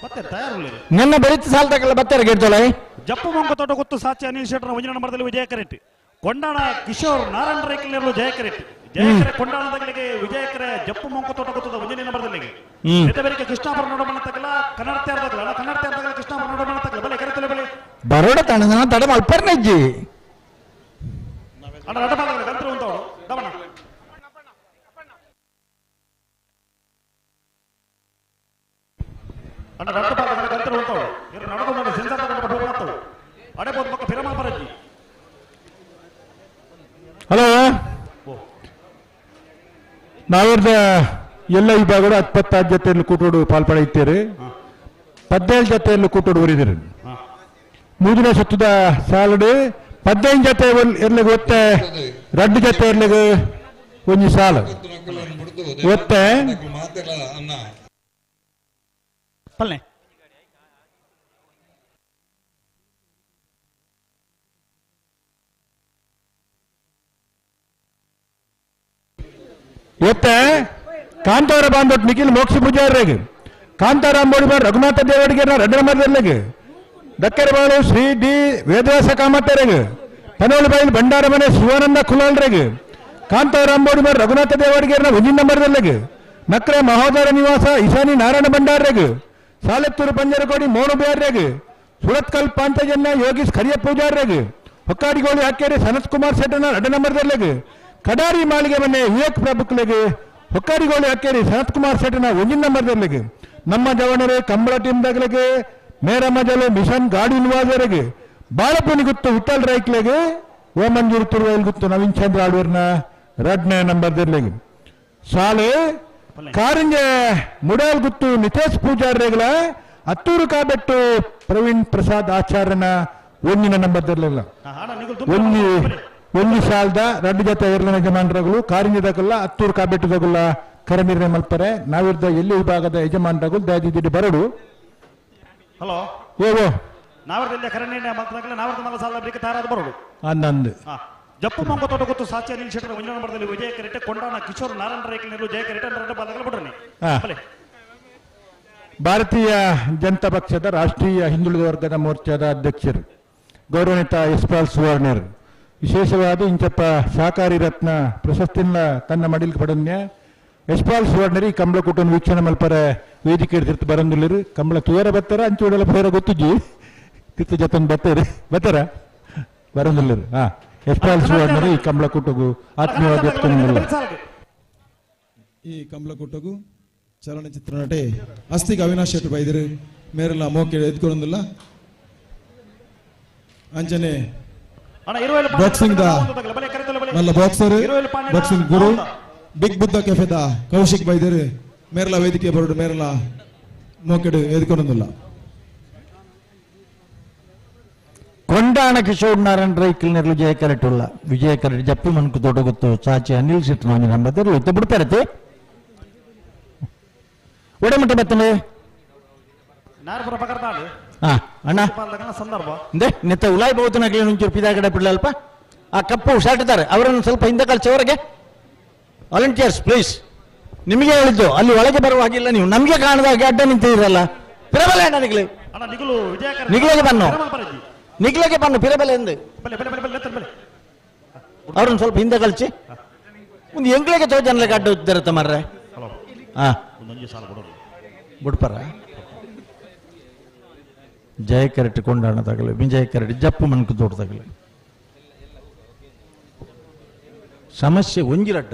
ಮತ್ತೆ ತಯಾರು ನನ್ನ ಬರೀತ ಸಾಲ ತಗಲ್ಲ ಬತ್ತಾರ ಗೆಡ್ದೊಳೆ. ಜಪ್ಪು ಮಂಗು ತೋಟ ಗೊತ್ತು ಸಾಚಿ ಅನಿಲ್ ಶೆಟ್ಟರ್ ಒಂಜಿನ ನಂಬರ್ದಲ್ಲಿ ವಿಜಯ ಕರೆಟ್ಟಿ ಕೊಂಡಾಣ ಕಿಶೋರ್ ನಾರಾಯಣ ರೈಕಲ್ಯರು ಜಯ ಕರೆಟ್ಟಿ ಜಯಕರೆ ಕೊಂಡಾಣದಾಗಲಿಗೆ ವಿಜಯಕರೆ ಜಪ್ಪು ಮಂಕು ತೋಟ ಗೊತ್ತದ ಒಂಜನೇ ನಂಬರ್ದಲ್ಲಿ. ಬೇರೆ ಕೃಷ್ಣಾಪುರ ನೋಡಮಣ ತಗಲ ಕನ್ನಡ ತೇರ್ದಾಗಲ ಕನ್ನಡ ತೇರ್ದಾಗಲ ಕೃಷ್ಣಾಪುರ ನೋಡಮಣ ತಗಲ ಬಲೆ ಕರೆತಲೆ ಬಲೆ. ಬರೋಡ ತಣ ತಡ ಮಲ್ಪರ್ನ ಇಜ್ಜಿ. ಅಣ್ಣ ರಡ ಬಾಗಲ ಗಂತ್ರ ಉಂಟವಳು ದಮಣ. ಅಣ್ಣ ರಡ ಬಾಗಲ ಗಂತ್ರ ಉಂಟವಳು ಇರು ನಡಕೊಂಡು ಸೆನ್ಸಾರ್ ತಗೊಂಡು ಹೋಗ್ತವು ಅಡೆ ಬೋದು ಮಕ್ಕ ಫಿರಮಾ ಬರಜ್ಜಿ. ಹಲೋ. ನಾವಿರ್ದ ಎಲ್ಲ ವಿಭಾಗಗಳು 16 ಜೊತೆಯಲ್ಲಿ ಕೂಟೋಡು ಪಾಲ್ಪಡೆಯುತ್ತೀರಿ. 17 ಜೊತೆಯಲ್ಲಿ ಕೂಟೋಡು ಊರಿದಿರಿ. ಮೂಜನೇ ಸುತ್ತದ ಸಾಲಡು 15 ಜೊತೆ ಎರ್ಲಿಗೆ ಒತ್ತೆ 2 ಜೊತೆ ಎರ್ಲಿಗೆ ಒಂಜಿ ಸಾಲು ಒತ್ತೆ. ಪಲ್ನೆ ಒತ್ತೆ ಕಾಂತಾರ ಬಾಂಧವ್ ನಿಖಿಲ್ ಮೋಕ್ಷ ಪೂಜಾರಿಗೆ ಕಾಂತಾರ ಅಂಬೋಡಿಬಾರ್ ರಘುನಾಥ ದೇವಡಿಗೆ 2 ನಂಬರ್ದಲ್ಲಿಗೆ ದಕ್ಕರಬಾಳು ಶ್ರೀ ಡಿ ವೇದವ್ಯಾಸ ಕಾಮತ್ತರಿಗೆ ಪನೋಳಿಬಾಯಿಲ್ ಭಂಡಾರ ಮನೆ ಶಿವಾನಂದ ಕುಲಾಲ್ರಿಗೆ ಕಾಂತಾರ ಅಂಬೋಡಿಬಾರ್ ರಘುನಾಥ ದೇವಡಿಗೆ 1 ನಂಬರ್ದಲ್ಲಿಗೆ ನಕ್ರೆ ಮಹೋದರ ನಿವಾಸ ಈಶಾನಿ ನಾರಾಯಣ ಭಂಡಾರ್ರಿಗೆ ಸಾಲೆತ್ತೂರು ಪಂಜರಕೋಡಿ ಮೋನು ಬೇರ್ರಿಗೆ ಸುರತ್ಕಲ್ ಪಾಂತಜನ್ನ ಯೋಗೀಶ್ ಕರಿಯ ಪೂಜಾರ್ರಿಗೆ ಹೊಕ್ಕಾಡಿಗೋಳಿ ಹಾಕೇರಿ ಸನತ್ ಕುಮಾರ್ ಶೆಟ್ಟನ 2 ನಂಬರ್ದಲ್ಲಿಗೆ ಕಡಾರಿ ಮಾಳಿಗೆ ಮನೆ ವಿವೇಕ್ ಪ್ರಭುಕ್ಲೆಗೆ ಹೊಕ್ಕಾಡಿಗೋಳಿ ಹಾಕೇರಿ ಸನತ್ ಕುಮಾರ್ ಶೆಟ್ಟನ 1 ನಂಬರ್ದಲ್ಲಿಗೆ ನಮ್ಮ ಜವಣರು ಕಂಬಳ ಟೀಮ್ದಾಗಲಿಗೆ ಮೇರ ಮಜಲು ಮಿಷನ್ ಗಾಡಿ ನಿವಾಸರಿಗೆ ಬಾಳಪುನಿ ಗುತ್ತು ವಿಠಲ್ ರೈಕ್ಲೆಗೆ ಓಮಂಜೂರು ತುರುವೈಲ್ ಗುತ್ತು ನವೀನ್ ಚಂದ್ರ ಆಡೂರ್ನ 2ನೇ ನಂಬರ್ದಲ್ಲಿಗೆ ಸಾಲು ಕಾರಿಂಜೆ ಮುಡಾಲ್ ಗುತ್ತು ನಿತೇಶ್ ಪೂಜಾರ್ರೆಗಳ ಅತ್ತೂರು ಕಾಬೆಟ್ಟು ಪ್ರವೀಣ್ ಪ್ರಸಾದ್ ಆಚಾರ್ಯನ 1ನೇ ನಂಬರ್ದಲ್ಲಿಲ್ಲ. ಒಂದು ಸಾಲದ 2 ಜೊತೆ ಎರಡನೇ ಯಜಮಾನರುಗಳು ಕಾರಿಂಜದಕಲ್ಲ ಅತ್ತೂರು ಕಾಬೆಟ್ಟದಗುಲ್ಲ ಕರೆ ನಿರ್ಣಯ ಮಲ್ಪರೆ. ನಾವಿರ್ದ ಎಲ್ಲಿ ವಿಭಾಗದ ಯಜಮಾನರುಗಳು ದಯದಿದ್ದಿ ಬರಡು. ಹಲೋ. ಓ ನಾವರ್ದಲ್ಲಿ ಕರೆ ನಿರ್ಣಯ ಮಲ್ಪದಾಗಲ ನಾವರ್ದ ಮಲ್ಲ ಸಾಲ ಬ್ರೇಕ್ ತಾರಾದ ಬರಡು. ಅಂದಂದು ಜಪ್ಪು ಮಂಗು ತೋಟ ಗೊತ್ತು ಸಾಚಿ ಅನಿಲ್ ಶೆಟ್ಟರ್ 1 ನಂಬರ್ದಲ್ಲಿ ವಿಜಯ ಕರೆಟ್ಟೆ ಕೊಂಡಾಣ ಕಿಶೋರ್ ನಾರಾಯಣ ರೈಕಲ್ಯರು ಜಯ ಕರೆಟ್ಟೆ 2 ಬಾದಗಳ ಬಿಡ್ರನಿ. ಭಾರತೀಯ ಜನತಾ ಪಕ್ಷದ ರಾಷ್ಟ್ರೀಯ ಹಿಂದುಳಿದ ವರ್ಗದ ಮೋರ್ಚಾದ ಅಧ್ಯಕ್ಷರು ಗೌರವಾನ್ವಿತ ಯಶ್ಪಾಲ್ ಸುವರ್ಣರು ವಿಶೇಷವಾದ ಇಂಚಪ್ಪ ಸಹಕಾರಿ ರತ್ನ ಪ್ರಶಸ್ತಿನ ತನ್ನ ಮಡಿಲ್ ಪಡನ್ಯ ಯಶ್ಪಾಲ್ ಸುವರ್ಣರಿ ಕಂಬಳಕೂಟನ್ನು ವೀಕ್ಷಣೆ ಮಲ್ಪರೆ ವೇದಿಕೆ ತಿರ್ತು ಬರಂದಿಲ್ಲರು. ಕಂಬಳ ತುಯರ ಬತ್ತಾರ ಅಂಚುಡಲ ಪೇರ ಗೊತ್ತಿಜ್ಜಿ ತಿರ್ತು ಜತನ್ ಬತ್ತಾರೆ ಬತ್ತಾರ ಬರಂದಿಲ್ಲರು. ಹಾ ಯಶ್ಪಾಲ್ ಸುವರ್ಣರಿ ಈ ಕಂಬಳಕೂಟಗೂ ಆತ್ಮೀಯವಾಗಿ ಎತ್ಕೊಂಡಿಲ್ಲ. ಈ ಕಂಬಳಕೂಟಗೂ ಚಲನಚಿತ್ರ ನಟೆ ಅಸ್ತಿಗೆ ಅವಿನಾಶ್ ಶೆಟ್ಟಿ ಬೈದಿರು ಮೇರೆಲ್ಲ ಮೋಕೆ ಎತ್ಕೊಂಡಿಲ್ಲ. ಅಂಜನೆ ಬಾಕ್ಸಿಂಗ್ the ಮಲ್ಲ ಬಾಕ್ಸರ್ ಬಾಕ್ಸಿಂಗ್ ಗುರು ಬಿಗ್ ಬುದ್ಧ ಕೆಫೆದ ಕೌಶಿಕ್ ಬೈದಿರು ಮೇರಲ ವೇದಿಕೆ ಬರಡು ಮೇರಲ ಮೋಕೆಡು ಎದ್ಕೊಂಡಿಲ್ಲ. ಕೊಂಡಾಣ ಕಿಶೋರ್ ನಾರಾಯಣ ರೈಕಲ್ ನೆರಳು ಜಯ ಕರೆಟುಲ್ಲ ವಿಜಯ ಕರೆಟ್ ಜಪ್ಪು ಮನ್ಕು ತೋಟ ಗೊತ್ತು ಚಾಚಿ ಅನಿಲ್ ಶೆಟ್ಟಿ ಒಂಜಿ ನಂಬರ್ ಇತ್ತೆ ಬಿಡ್ತಾರೆ. ಒಡೆಮಟ್ಟ ಬತ್ತನೆ ನಾರ್ಪುರ ಪಕರ್ದಾಳು. ಹಾ ಅಣ್ಣ ಸಂದರ್ಭ ನೆತ್ತ ಉಲಾಯ್ ಬಹುತನಕ್ಲಿ ಒಂಚೂರು ಪಿದಾಗಡೆ ಬಿಡ್ಲಲ್ಪ ಆ ಕಪ್ಪು ಹುಷಾಟಿದ್ದಾರೆ ಅವರನ್ನು ಸ್ವಲ್ಪ ಹಿಂದೆ ಕಳ್ಸೋವರೆಗೆ ವಾಲಂಟಿಯರ್ಸ್ ಪ್ಲೀಸ್. ನಿಮಗೆ ಹೇಳಿದ್ದು ಅಲ್ಲಿ ಒಳಗೆ ಬರುವ ಹಾಗಿಲ್ಲ, ನೀವು ನಮಗೆ ಕಾಣದಾಗೆ ಅಡ್ಡ ನಿಂತಿದ್ದೀರಲ್ಲ. ಪಿರಬಲೆ ಅಣ್ಣ ನಿಗ್ಲು ನಿಗ್ಲಿಗೆ ಬನ್ನು ನಿಗ್ಲಿಗೆ ಬನ್ನು ಪಿರಬಲೆ ಎಂದು ಅವ್ರನ್ನ ಸ್ವಲ್ಪ ಹಿಂದೆ ಕಳ್ಸಿ ಒಂದು ಎಂಗ್ಲಿಗೆ ತೋಜನ್ಲಿಗೆ ಅಡ್ಡ ಹೋಗ್ತಾರೆ ತಮ್ಮರ್ರೆ. ಹಾ ಬಿಡ್ಪಾರ ಜಯ ಕರೆಟ್ ಕೊಂಡಾಣ ತಗಲು ವಿಜಯ ಕರೆಟ್ ಜಪ್ಪು ಮನ್ಕು ತೋಟ ತಗಲು ಸಮಸ್ಯೆ ಒಂಜಿರಡ್ಡ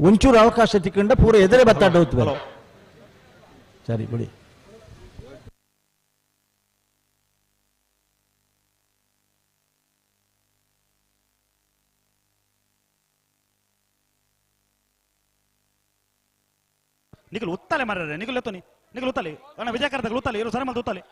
ಒಂಚೂರು ಅವಕಾಶ ತಿಕ್ಕೊಂಡ ಪೂರ ಎದುರೇ ಬತ್ತಾಡ ಹೋಗ್ತು. ಸರಿ ಬಿಡಿ. ನಿಕಲ್ ಉತ್ತಲೆ ಮಾರ್ರೆ ನಿಕಲ್ ಎತ್ತೋನಿ ನಿಕಲ್ ಉತ್ತಲೆ ಅಣ್ಣ ವಿಜಯಕರದಾಗ ಉತ್ತಲೆ ಇರು ಸರಿ ಮಲ್ತು ಉತ್ತಲೆ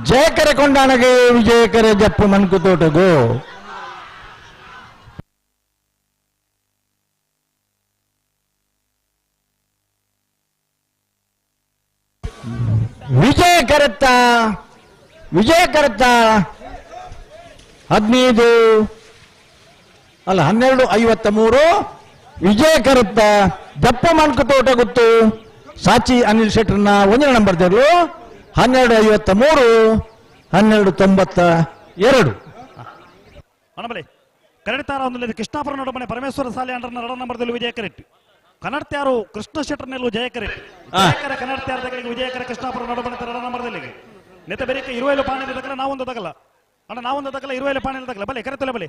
ಜಯಕರೆ ಕೊಂಡಾಣಗೆ ವಿಜಯಕರೆ ಜಪ್ಪು ಮನ್ಕು ತೋಟಗು ವಿಜಯ ಕರೆತ್ತ ವಿಜಯ ಕರೆತ್ತ 15 ಅಲ್ಲ 12:53 ವಿಜಯ ಕರೆತ್ತ ಜಪ್ಪು ಮನ್ಕು ತೋಟ ಗೊತ್ತು ಸಾಚಿ ಅನಿಲ್ ಶೆಟ್ಟರ್ನ ಒಂದನೇ ನಂಬರ್ ದೇವರು 12:53 12:92. ಅಣಬಲೆ ಕನ್ನಡತಾರ ಒಂದು ಕೃಷ್ಣಾಪುರ ನಡುಮನೆ ಪರಮೇಶ್ವರ ಸಾಲೆ ಅಂಡರ್ನ ಎರಡನೇ ನಂಬರ್ದಲ್ಲಿ ವಿಜಯ ಕರೆಟ್ ಕನ್ನಡತ್ಯಾರು ಕೃಷ್ಣ ಶೆಟ್ಟರ್ ನೆಲ್ಲು ಜಯಕರೆ ಜಯಕರ ಕನ್ನಡತ್ಯಾರದಗಳಿಗೆ ವಿಜಯಕರ ಕೃಷ್ಣಾಪುರ ನಡುಮನೆ ಎರಡನೇ ನಂಬರ್ದಲ್ಲಿ ನೆತ ಬೆರಿಕೆ ಇರುವೈಲು ಪಾಣಿ ತಗಲ ನಾವೊಂದು ತಗಲ ಅಣ್ಣ ನಾವೊಂದು ತಗಲ ಇರುವೈಲು ಪಾಣಿ ತಗಲ ಬಲೆ ಕರೆತಲೆ ಬಲೆ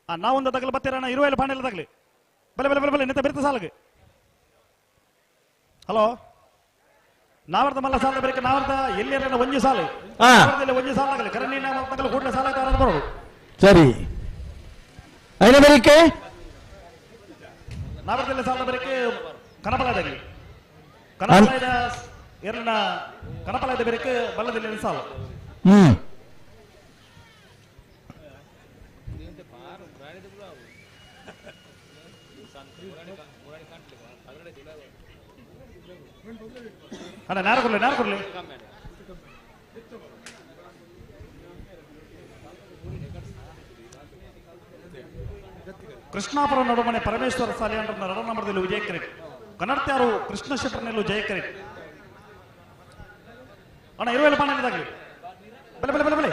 ನಾವೊಂದು ತಗಲ ಬತ್ತೀರಣ್ಣ ಇರುವೈಲು ಪಾಣಿ ತಗಲಿ ಬಲೆ ಬಲೆ ಬಲೆ ಬಲೆ ನೆತ ಬೆರಿತ ಸಾಲಗೆ ಹಲೋ ನಾವರ್ದ ಮಲ್ಲ ಸಾಲ ಬರೀಕ ನಾವರ್ದ ಎಲ್ಲಿ ಒಂಜಿ ಸಾಲು ಒಂಜಿ ಸಾಲ ಆಗಲಿ ಕರಣಿ ತಗಲು ಕೂಡಲೇ ಸಾಲ ಬರೋದು ಸರಿ ಐನ ಬರೀಕೆ ನಾವರ್ದಲ್ಲಿ ಸಾಲ ಬರೀಕೆ ಕನಪಲಾಯದಾಗಲಿ ಕನಪಲಾಯದ ಎರಡನ ಕನಪಲಾಯದ ಬರೀಕೆ ಬಲ್ಲದಲ್ಲಿ ಸಾಲ. ಅಣ್ಣ ನೇರ ಕೊಡ್ಲಿ ನೇರ ಕೊಡ್ಲಿ ಕೃಷ್ಣಾಪುರ ನಡುಮನೆ ಪರಮೇಶ್ವರ ಸಾಲೆ ಅಂಡರ್ನ ಎರಡನೇ ನಂಬರ್ದಲ್ಲಿ ವಿಜಯ ಕರೆಟ್ ಕನ್ನಡತ್ಯಾರು ಕೃಷ್ಣ ಶೆಟ್ಟರ್ನೆಲ್ಲು ಜಯ ಕರೆಟ್ ಅಣ್ಣ ಇರುವೆಲ್ಲ ಪಾಣ ಇದಾಗಲಿ ಬಲೆ ಬಲೆ ಬಲೆ ಬಲೆ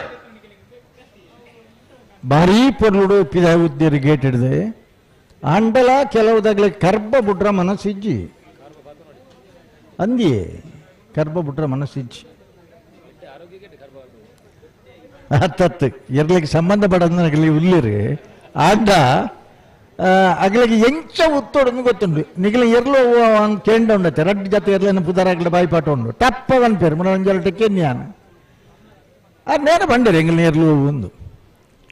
ಭಾರೀ ಪೊರ್ಲುಡು ಪಿದ ಉದ್ದಿರು ಗೇಟ್ ಹಿಡಿದೆ ಅಂಡಲ ಕೆಲವುದಾಗಲೇ ಕರ್ಬ ಬುಡ್ರ ಮನಸ್ಸಿಜ್ಜಿ ಅಂದಿಯೇ ಕರ್ಬ ಬುಡ್ರ ಮನಸ್ಸಿಜ್ಜಿ ಹತ್ತತ್ತು ಎರ್ಲಿಕ್ಕೆ ಸಂಬಂಧ ಪಡೋದು ಉಲ್ಲಿರಿ ಆಂಡ ಅಗಲಿಗೆ ಎಂಚ ಉತ್ತೋಡನ್ನು ಗೊತ್ತುಂಡು ನಿಗಲ ಎರ್ಲು ಕೇಂಡ ಉಂಡತ್ತೆ ರಡ್ಡು ಜೊತೆ ಎರ್ಲೇನು ಪುದರಾಗಲ ಬಾಯಿಪಾಟ ಉಂಡು ಟಪ್ಪ ಒನ್ ಪೇರು ಮುನಂಜಲಟ ಕೆನ್ಯಾನ ಆ ನೇರ ಬಂಡೇರಿ ಎಂಗಲ್ ಎರ್ಲು ಒಂದು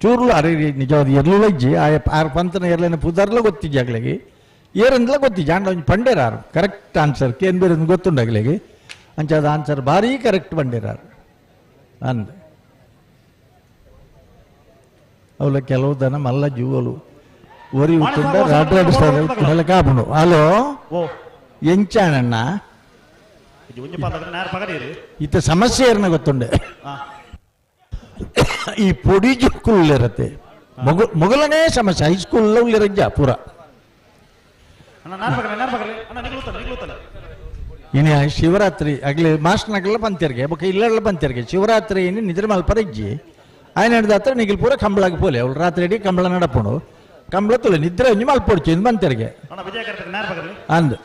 ಚೂರ್ಲು ಅರೆ ನಿಜವಾದ ಎರ್ಲು ಇಜ್ಜಿ ಆ ಆರು ಪಂತನ ಎರ್ಲೇನ ಪುದರ್ಲ ಗೊತ್ತಿಜ್ಜಿ ಅಗಲಿಗೆ ಏರಂದ್ಲ ಗೊತ್ತಿಜ್ಜಿ ಆಂಡ ಒಂಜಿ ಪಂಡೇರಾರು ಕರೆಕ್ಟ್ ಆನ್ಸರ್ ಕೇನ್ ಬೇರೆ ಗೊತ್ತುಂಡು ಅಗಲಿಗೆ ಅಂಚಾದ ಆನ್ಸರ್ ಭಾರೀ ಕರೆಕ್ಟ್ ಬಂಡೇರಾರು ಅಂದ ಅವಳ ಕೆಲವು ದನ ಮಲ್ಲ ಜೂವಲು ಒರಿ ಉತ್ತುಂಡ ರಾಡ್ರಾಡಿಸ್ತಾರೆ ಕಾಪುಂಡು. ಹಲೋ ಎಂಚಾಣಣ್ಣ ಇತ್ತ ಸಮಸ್ಯೆ ಏರ್ನ ಗೊತ್ತುಂಡೆ ಈ ಪೊಡಿ ಜುಕ್ಕುಲ್ ಇರತ್ತೆ ಮೊಗಲನೇ ಸಮಸ್ಯೆ ಹೈಸ್ಕೂಲ್ ಉಳ್ಳಿರಜ್ಜ ಪೂರ ಇನ್ನು ಶಿವರಾತ್ರಿ ಆಗಲಿ ಮಾಸ್ಟರ್ನಾಗಲ್ಲ ಬಂತಿರ್ಗೆ ಬೊಕ ಇಲ್ಲಲ್ಲ ಬಂತಿರ್ಗೆ ಶಿವರಾತ್ರಿ ಇನ್ನು ನಿದ್ರೆ ಮಲ್ಪರ ಇಜ್ಜಿ ಆಯ್ನ ಹಿಡ್ದ ಹತ್ರ ನಿಗಿಲ್ ಪೂರ ಕಂಬಳಾಗ ಪೋಲೆ ಅವಳು ರಾತ್ರಿ ಇಡೀ ಕಂಬಳ ನಡಪುಂಡು ಕಂಬಳ ತುಲೆ ನಿದ್ರೆ ಒಂಜಿ ಮಲ್ಪೊಡ್ಚಿ ಇಂದು ಬಂತಿರ್ಗೆ ಅಂದ್.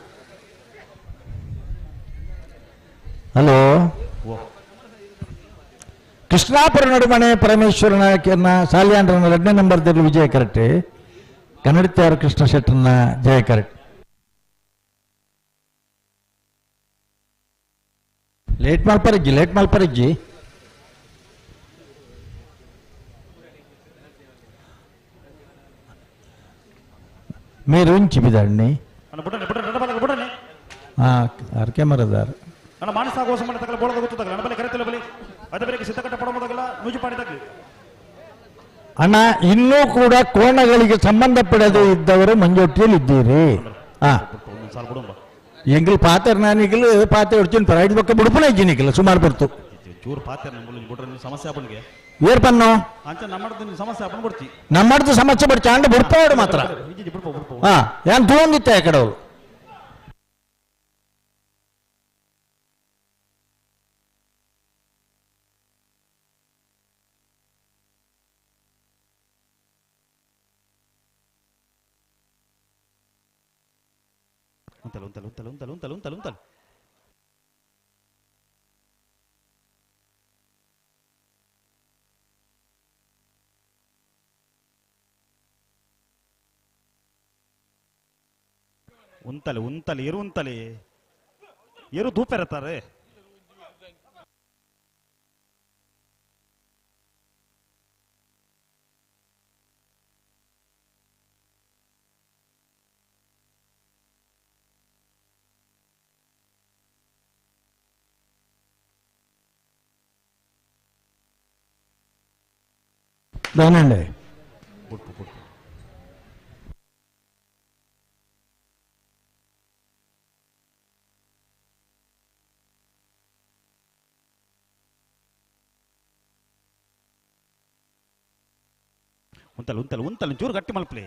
ಹಲೋ ಕೃಷ್ಣಾಪುರ ನಡುಮನೆ ಪರಮೇಶ್ವರನ ಸಾಲಿಯಾಂಡ್ರನ ಎರಡನೇ ನಂಬರ್ ದಲ್ಲಿ ವಿಜಯ ಕರೆಕ್ಟ್ ಕನ್ನಡತ್ಯಾರು ಕೃಷ್ಣ ಶೆಟ್ಟರ್ನ ಜಯ ಕರೆಕ್ಟ್. ಲೇಟ್ ಮಲ್ಪರಜ್ಜಿ ಲೇಟ್ ಮಲ್ಪರಜ್ಜಿ మీరు ఉంచి ಬಿದಾಡ್ನಿ ಆರ್ ಕೆಮರದಾರ್ ಅಣ್ಣ ಮಾನಸ ಕೋಸ ಮಾಡಿ ತಗಲ ಬೋಳದ ಗೊತ್ತು ತಗಲ ಅಣ್ಣ ಕರೆ ಬಲಿ ಅದ ಬೇರೆ ಸಿದ್ಧಕಟ್ಟ ಪಡಮ ತಗಲ ನೂಜುಪಾಡಿ ತಗಲಿ. ಅಣ್ಣ ಇನ್ನೂ ಕೂಡ ಕೋಣಗಳಿಗೆ ಸಂಬಂಧಪಡದೆ ಇದ್ದವರು ಮಂಜೊಟ್ಟಿಯಲ್ಲಿ ಇದ್ದೀರಿ. ಎಂಗ್ಲು ಪಾತ್ರ ನಾನಿಗಲು ಪಾತ್ರೆ ಹೊಡ್ತೀನಿ ಪರ ಐದು ಪಕ್ಕ ಬುಡುಪನ ಇದ್ದೀನಿ ಸುಮಾರು ಬರ್ತು ಚೂರು ಪಾತ್ರ ನಮ್ಮಲ್ಲಿ ಸಮಸ್ಯೆ ಆಪನ್ಗೆ ಏರ್ ಪನ್ನು ಅಂಚ ನಮ್ಮಡ್ದು ಸಮಸ್ಯೆ ಆಪನ್ ಕೊಡ್ತಿ ನಮ್ಮಡ್ದು ಸಮಸ್ಯೆ ಬಡ್ಚಿ ಅಂಡ ಬುಡ್ಪಾಡು ಮಾತ್ರ. ಹಾ ಏನ್ ತಗೊಂಡಿತ್ತ ಆ ಕಡೆ ಅವರು. ಉಂತಲು ಉಂತಲು ಉಂತಲು ಉಂತಲು ಉಂತಲು ಉಂತಲು ಉಂತಲು ಉಂತಲೆ ಉಂತಲೆ ಇರು ಉಂತಲೆ ಇರು ದೂಪೆರತ್ತಾರೆ ದಾನಂಡೆ ಉಂತಲು ಉಂತಲು ಉಂತಲು ಚೂರು ಗಟ್ಟಿ ಮಲ್ಪಲೆ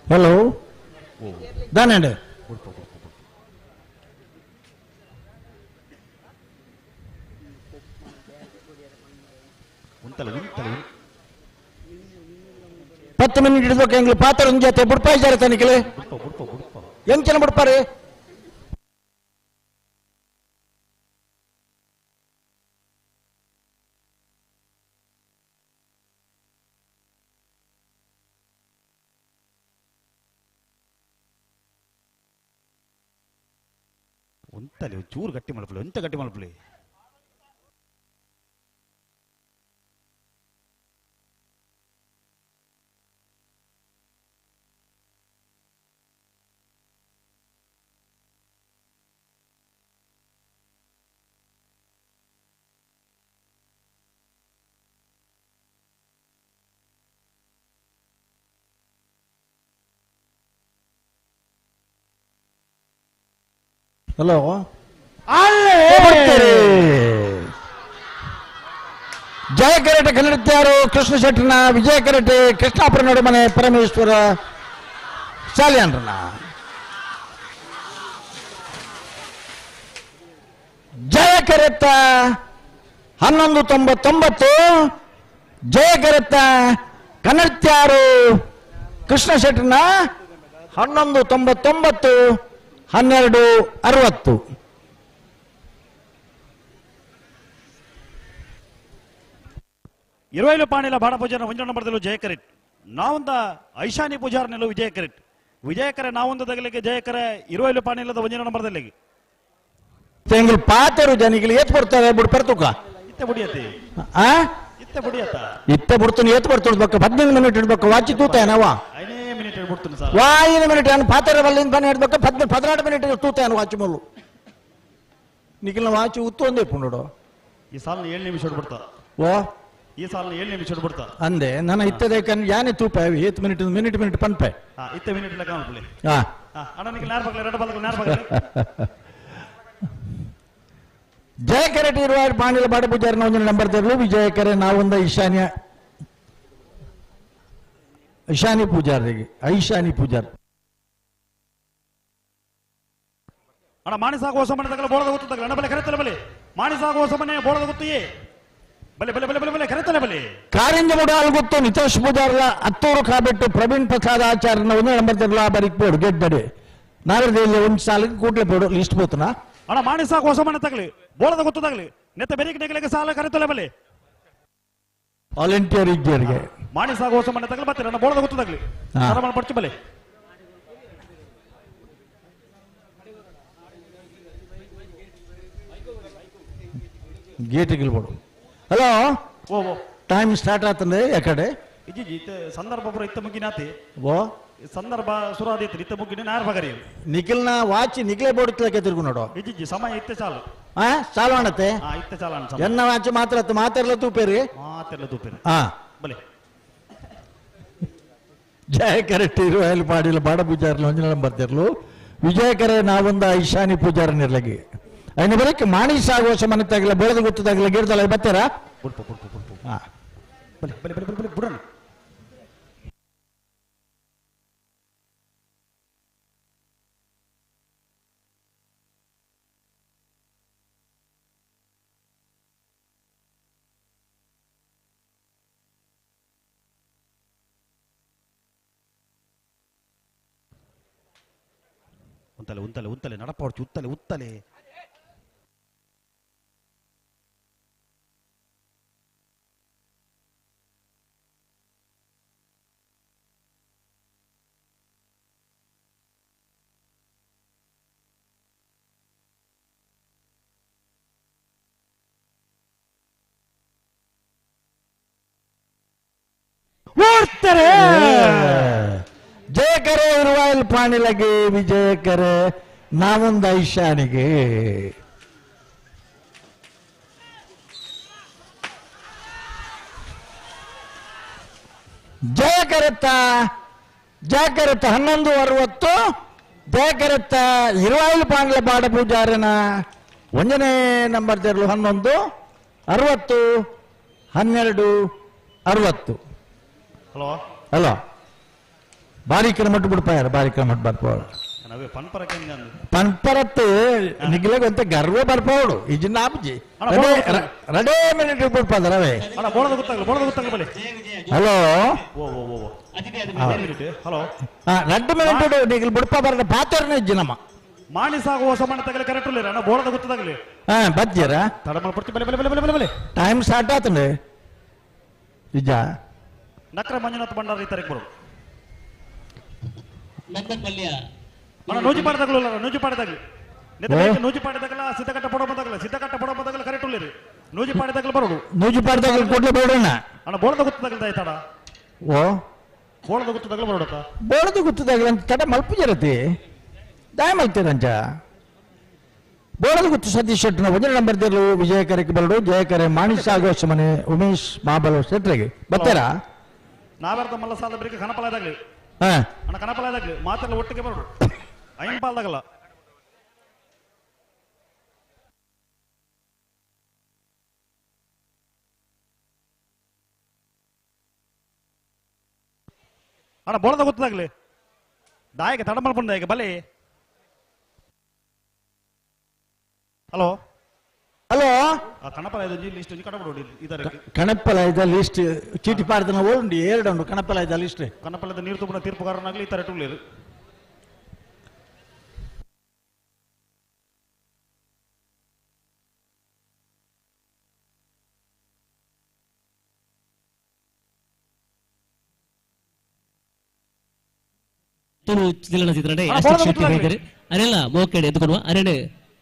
ಹಲೋ ದಾನಂಡೆ ಉಂತಲು ಉಂತಲು 10 ಮಿನಿಟ್ ಹಿಡಿದೋಕೆ ಎಂಗ್ಲು ಪಾತ್ರ ಒಂಜಾತೆ ಬುಡ್ಪಾಯಿ ಜಾರ ತನಿಕಲೆ ಬುಡ್ಪ ಬುಡ್ಪ ಬುಡ್ಪ ಎಂಚನ ಬುಡ್ಪಾರೆ ಉಂತಲೆ ಚೂರು ಗಟ್ಟಿ ಮಲ್ಪಲೆ ಎಂತ ಗಟ್ಟಿ ಮಲ್ಪಲೆ ಹಲೋ ಜಯ ಕರಟೆ ಕನ್ನಡತ್ಯಾರು ಕೃಷ್ಣ ಶೆಟ್ಟರ್ನ ವಿಜಯ ಕರಟೆ ಕೃಷ್ಣಾಪುರ ನಡುಮನೆ ಪರಮೇಶ್ವರ ಸಾಲಿಯಾನ್ರನ ಜಯ ಕರೆತ್ತ 11.99 ಜಯ ಕರೆತ್ತ ಕನ್ನಡತ್ಯಾರು ಕೃಷ್ಣ ಶೆಟ್ಟರ್ನ 11.99 12.60 ಇರುವೈಲು ಪಾಣಿಲ ಬಾಡ ಪೂಜಾರ ಒಂಜ ನಂಬರ್ದಲ್ಲೂ ಜಯಕರೆಟ್ ನಾವೊಂದ ಐಶಾನಿ ಪೂಜಾರನೆಲ್ಲೂ ವಿಜಯಕರೆಟ್ ವಿಜಯಕರೆ ನಾವೊಂದು ತಗಲಿಕ್ಕೆ ಜಯಕರೆ ಇರುವೈಲು ಪಾಣಿಲದ ಒಂಜ ನಂಬರ್ದಲ್ಲಿ ತೆಂಗಿಲ್ ಪಾತೆರು ಜನಿಗಳು ಏತ್ ಬರ್ತಾರೆ ಬಿಡ್ ಪರ್ತುಕ ಇತ್ತೆ ಬುಡಿಯತಿ ಆ ಇತ್ತೆ ಬುಡಿಯತ್ತ ಇತ್ತೆ ಬಿಡ್ತಾನೆ ಏತ್ ಬರ್ತುಂಡು ಬೊಕ್ಕ 15 ಮಿನಿಟ್ ಇಡ್ಬೇಕು ವಾಚಿ ತೂತೇನವ ಐನೇ ಮಿನಿಟ್ ಬಿಡ್ತೀನಿ ಸರ್ ವಾಯಿನ ಮಿನಿಟ್ ಅನ್ ಪಾತೆರ ಬಲ್ಲಿಂದ ಬನ್ನಿ ಇಡ್ಬೇಕು 16 ಮಿನಿಟ್ ತೂತೇನು ವಾಚಿ ಮುಲ್ಲು ನಿಖಿಲ್ನ ವಾಚಿ ಉತ್ತು ಒಂದೇ ಪುಂಡು ಈ ಸಾಲಿನ 7 ನಿಮಿಷ ಬಿಡ್ತಾ ಓ ಈ ಸಾಲಿನ 7 ನಿಮಿಷ ಬಿಡ್ತಾ ಅಂದೆ ನನ್ನ ಇತ್ತದೆ ಕನ್ ಯಾನೆ ತೂಪ ಏತ್ ಮಿನಿಟ್ ಮಿನಿಟ್ ಮಿನಿಟ್ ಪನ್ಪೆ ಹಾ ಇತ್ತೆ ಮಿನಿಟ್ ಲೆಕ್ಕ ಮಾಡ್ಕೊಳ್ಳಿ ಹಾ ಅಣ್ಣ ನಿಖಿಲ್ ನಾರ್ ಬಗ್ಲೆ ಎರಡು ಬಲ್ಗಲ್ ನಾರ್ ಬಗ್ಲೆ ಜಯಕರೆ ಇರುವ ಪಾಂಡಿಲ ಬಾಡ ಪೂಜಾರಿನ ಒಂದು ನಂಬರ್ ತೆರಲು ವಿಜಯಕರೆ ನಾವೊಂದ ಈಶಾನ್ಯ ಈಶಾನಿ ಪೂಜಾರಿಗೆ ಐಶಾನಿ ಪೂಜಾರ್ ಅಣ್ಣ ಮಾಣಿಸಾಗ ಹೊಸ ಮನೆ ತಗಲ ಬೋಳದ ಗೊತ್ತು ತಗಲ ಅಣ್ಣ ಬಲೆ ಕರೆತಲೆ ಬಲೆ ಮಾಣಿಸಾಗ ಹೊಸ ಮನೆ ಬೋಳದ ಗೊತ್ತು ಏ ಬಲೆ ಬಲೆ ಬಲೆ ಬಲೆ ಬಲೆ ಕರೆತಲೆ ಬಲೆ ಕಾರಿಂಜ ಮುಡಾಲ್ ಗೊತ್ತು ನಿತೇಶ್ ಪೂಜಾರ್ಲ ಅತ್ತೂರು ಕಾಬೆಟ್ಟು ಪ್ರವೀಣ್ ಪ್ರಸಾದ್ ಆಚಾರ್ಯನ ಒಂದು ನಂಬರ್ ತೆರಲು ಆ ಬರಿಕ್ ಪೋಡು ಗೆಡ್ಡಡೆ ನಾಗರದಲ್ಲಿ ಒಂದು ಸಾಲಿಗೆ ಕೂಟ್ಲೆ ಪೋಡು ಲಿಸ್ಟ್ ಪೋತನ ಅಣ್ಣ ಮಾಣಿಸಾಗ ಹೊಸ ಮನೆ ತಗಲಿ ಬೋಳದ ಗೊತ್ತು ತಗಲಿ ನೆತ್ತ ಬೆರಿಕ್ ನೆಗಲಿಗೆ ಸಾಲ ಕರೆತಲೆ ಬಲೆ ವಾಲಂಟಿಯರ್ ಇಜ್ಜರಿಗೆ ಮಾಣಿಸಾಗ ಹೊಸ ಮನೆ ತಗಲಿ ಬರ್ತೀರ ಅಣ್ಣ ಬೋಳದ ಗೊತ್ತು ತಗಲಿ ಹಾ. ಸರಮಣ ಪಡ್ಚು ಬಲೆ ಗೇಟ್ ಗಿಲ್ಬೋಡು ಹಲೋ ಓ ಓ ಟೈಮ್ ಸ್ಟಾರ್ಟ್ ಆತಂದ್ರೆ ಯಾಕಡೆ ಇಜ್ಜಿ ಇತ್ತ ಸಂದರ್ಭ ಪೂರ ಇತ್ತ ಮುಗಿನಾತಿ ಓ ಸಂದರ್ಭ ಸುರಾದೀತ್ರಿ ಇತ್ತ ಮುಗಿನ ನಾರ್ ಬಗರಿ ನಿಖಿಲ್ನ ವಾಚಿ ನಿಖಿಲೇ ಬೋಡ್ತಲಕ್ಕೆ ತಿರುಗು ನೋಡು ಇಜ್ಜಿ ಸಮಯ ಇತ್ತೆ ಚಾಲು ಆ ಚಾಲು ಅಣತೆ ಹಾ ಇತ್ತೆ ಚಾಲು ಅಣ್ಣ ಎನ್ನ ವಾಚಿ ಮಾತ್ರ ಮಾತೆಲ್ಲ ತೂಪೇರಿ ಮಾತೆಲ್ಲ ತೂಪೇರಿ ಹಾ ಬಲೆ ಜಯಕರೆ ಇರುವ ಪಾಡಿಲ್ಲ ಬಾಡ ಪೂಜಾರ್ಲು ಒಂಜನ ಬರ್ತಿರ್ಲು ವಿಜಯಕರೆ ನಾವೊಂದ ಐಶಾನಿ ಪೂಜಾರನಿರ್ಲಗಿ ಐನ ಬರೀಕ್ ಮಾಣಿ ಸಾಗುವ ಮನೆತಾಗಲ ಬೆಳೆದು ಗೊತ್ತದಾಗಲ ಗಿಡದಲ್ಲ ಬತ್ತೀರಾ? ಹಾ ಬಲೆ ಬಲೆ ಬಲೆ ಬಲೆ ಬುಡಣ. ಉಂತಲೆ ಉಂತಲೆ ಉಂತಲೆ ನಡಪಾಡ್ಚು ಉತ್ತಲೆ ಉತ್ತಲೆ ಓಡ್ತಾರೆ. ಜಯಕರೆ ಇರುವಾಯಿಲ್ ಪಾಣಿಲಗೆ ವಿಜಯಕರೆ ನಾವೊಂದು ಐಶಾನಿಗೆ. ಜಯಕರತ್ತ ಜಯಕರತ್ತ 11:60 ಜಯಕರತ್ತ ಇರುವಾಯಿಲ್ ಪಾಂಡ್ಲ ಬಾಡ ಪೂಜಾರನ ಒಂದನೇ ನಂಬರ್ ತೆರಲು 11 60 12 60. ಹಲೋ ಹಲೋ ಬಾರಿ ಕ್ರಮಟ್ಟು ಬಿಡ್ಪಾಯಾರ ಬಾರಿ ಕ್ರಮಟ್ಟು ಬರ್ಪೋಡು ಪನ್ಪರತ್ತು ನಿಗ್ಲೆಗೊಂತ ಗರ್ವ ಬರ್ಪೋಡು ಇಜಿನ ಆಪುಜಿ ರಡೇ ಮಿನಿಟ್ ಬಿಡ್ಪಾದ ರವೆ. ಹಲೋ ಹಲೋ ರಡ್ಡು ಮಿನಿಟ್ ನಿಗ್ಲು ಬಿಡ್ಪ ಬರದ ಪಾತ್ರನೇ ಇಜ್ಜಿ ನಮ್ಮ ಮಾಣಿ ಸಾಗುವ ಸಮಾನ ತಗಲೆ ಕರೆಕ್ಟ್ ಅಣ್ಣ ಬೋಳದ ಗೊತ್ತದಾಗಲಿ. ಹಾ ಬಜ್ಜಿರ ಟೈಮ್ ಸ್ಟಾರ್ಟ್ ಆತಂಡೆ ನಿಜ. ನಕ್ರ ಮಂಜುನಾಥ್ ಭಂಡಾರ ಈ ತಾರೀಕು ಬರೋದು. ನೂಜಿ ಪಾಡದಾಗಲೂ ನೂಜಿ ಪಾಡದಾಗಲಿ ನೂಜಿ ಪಾಡದಾಗಲ ಸಿದ್ಧಕಟ್ಟ ಪಡೋ ಬಂದಾಗಲ ಸಿದ್ಧಕಟ್ಟ ಪಡೋ ಬಂದಾಗಲ ಕರೆಕ್ಟ್ ಉಳ್ಳೇರಿ ನೂಜಿ ಪಾಡದಾಗಲ ಬರೋದು ನೂಜಿ ಪಾಡದಾಗಲ ಕೊಡ್ಲೆ ಬೇಡಣ್ಣ ಅಣ್ಣ ಬೋಳದ ಗೊತ್ತದಾಗಲ ಆಯ್ತಾಡ ಓ ಬೋಳದ ಗೊತ್ತದಾಗಲ ಬರೋಡತ್ತ ಬೋಳದ ಗೊತ್ತದಾಗಲ ಅಂತ ತಡ ಮಲ್ಪು ಜರತಿ ದಾಯ ಮಲ್ತೀರಂಚ ಬೋಳದ ಗುತ್ತು ಸತೀಶ್ ಶೆಟ್ಟನ ಒಂದನೇ ನಂಬರ್ ದೇರ್ಲು ವಿಜಯಕರಕ್ಕೆ ಬರಡು ಜಯಕರೆ ಮಾಣಿಸ ಆಗೋಸ್ ಮನೆ ಉಮೇಶ್ ಮಾಬಲ ಶೆಟ್ರಿಗೆ ಬರ್ತಾರಾ? ನಾವ್ಯಾರ್ದ ಮಲ್ಲ ಸಾಲ ಬರೀ ಕನಪಲ ಇದಾಗ್ಲಿ ಅಣ್ಣ ಕನಪಲ ಇದಾಗ್ಲಿ ಮಾತೆಲ್ಲ ಒಟ್ಟಿಗೆ ಬರೋಡು ಐನ್ ಪಾಲ್ದಾಗಲ್ಲ. ಅಣ್ಣ ಬೋಳದ ಗೊತ್ತದಾಗ್ಲಿ ದಾಯಕ ತಡ ಮಲ್ಪಂಡ ದಾಯಕ ಬಲಿ. ಹಲೋ ಹಲೋ ಕಣಪಲ ಇದು ಲಿಸ್ಟ್ ಕಣಪಲ ಇದರ ಕಣಪಲ ಇದ ಲಿಸ್ಟ್ ಚೀಟಿ ಪಾಡ್ದನ ಓಡುಂಡು ಏರಡು ಉಂಡು ಕಣಪಲ ಇದ ಲಿಸ್ಟ್ ಕಣಪಲದ ನೀರು ತುಂಬುನ ತೀರ್ಪುಗಾರನಾಗ್ಲಿ ಈ ತರ ಟುಳ್ಳಿರು. ತುಳು ಚಲನಚಿತ್ರಡೆ ಅಶೋಕ್ ಶೆಟ್ಟಿ ಬೈದರು ಅರೆಲ್ಲ ಮೋಕೆಡೆ ಎದ್ದುಕೊಡುವ ಅರೆಡೆ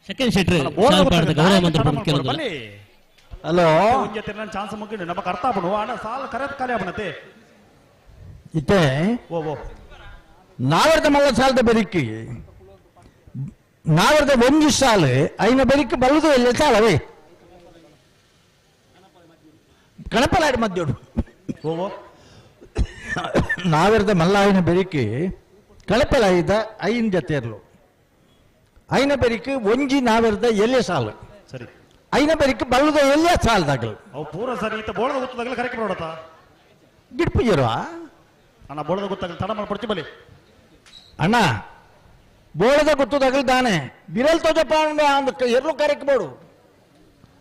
ಸೆಕೆಂಡ್ ಶೆಟ್ರ್ ಶಾಲ್ ಪಾಡದ ಗೌರವ ಮಂತ್ರ ಪಡೆದು. ಹಲೋ ಚಾನ್ಸ್ ಮುಗಿಡು ನಮಕ್ ಅರ್ಥ ಆಪುಂಡು ಅಣ್ಣ ಸಾಲ ಕರೆತ್ ಖಾಲಿ ಆಪುಣತೆ ಇತ್ತೆ ಓ ಓ ನಾವರ್ದ ಮಲ್ಲ ಸಾಲದ ಬೆರಿಕಿ ನಾವರ್ದ ಒಂಜಿ ಸಾಲು ಐನ ಬೆರಿಕಿ ಬಲ್ಲದು ಎಲ್ಲ ಸಾಲವೇ ಕಣಪಲಾಡಿ ಮಧ್ಯೋಡು ಓ ಓ ನಾವರ್ದ ಮಲ್ಲಾಯಿನ ಬೆರಿಕಿ ಕಳಪಲಾಯಿದ ಐನ್ ಜತೆರ್ಲು ಐನ ಬೆರಿಕೆ ಒಂಜಿ ನಾವರ್ದ ಎಲ್ಲೆ ಸಾಲು ಸರಿ ಐನ ಬೆರಿಕೆ ಬಲ್ಲದ ಎಲ್ಲೆ ಸಾಲದಾಗಲು ಅವು ಪೂರ ಸರಿ ಇತ್ತ ಬೋಳದ ಗೊತ್ತದಾಗಲ ಕರೆಕ್ಟ್ ಬರೋಡತ್ತ ಗಿಡ್ಪು ಜರುವ ಅಣ್ಣ ಬೋಳದ ಗೊತ್ತಾಗಲ್ಲ ತಡ ಮಾಡ್ಕೊಡ್ತಿ ಬಲಿ ಅಣ್ಣ ಬೋಳದ ಗೊತ್ತದಾಗಲು ದಾನೆ ಬಿರಲ್ ತೋಜಪ್ಪ ಅಂದ ಎಲ್ಲೂ ಕರೆಕ್ಟ್ ಬೋಡು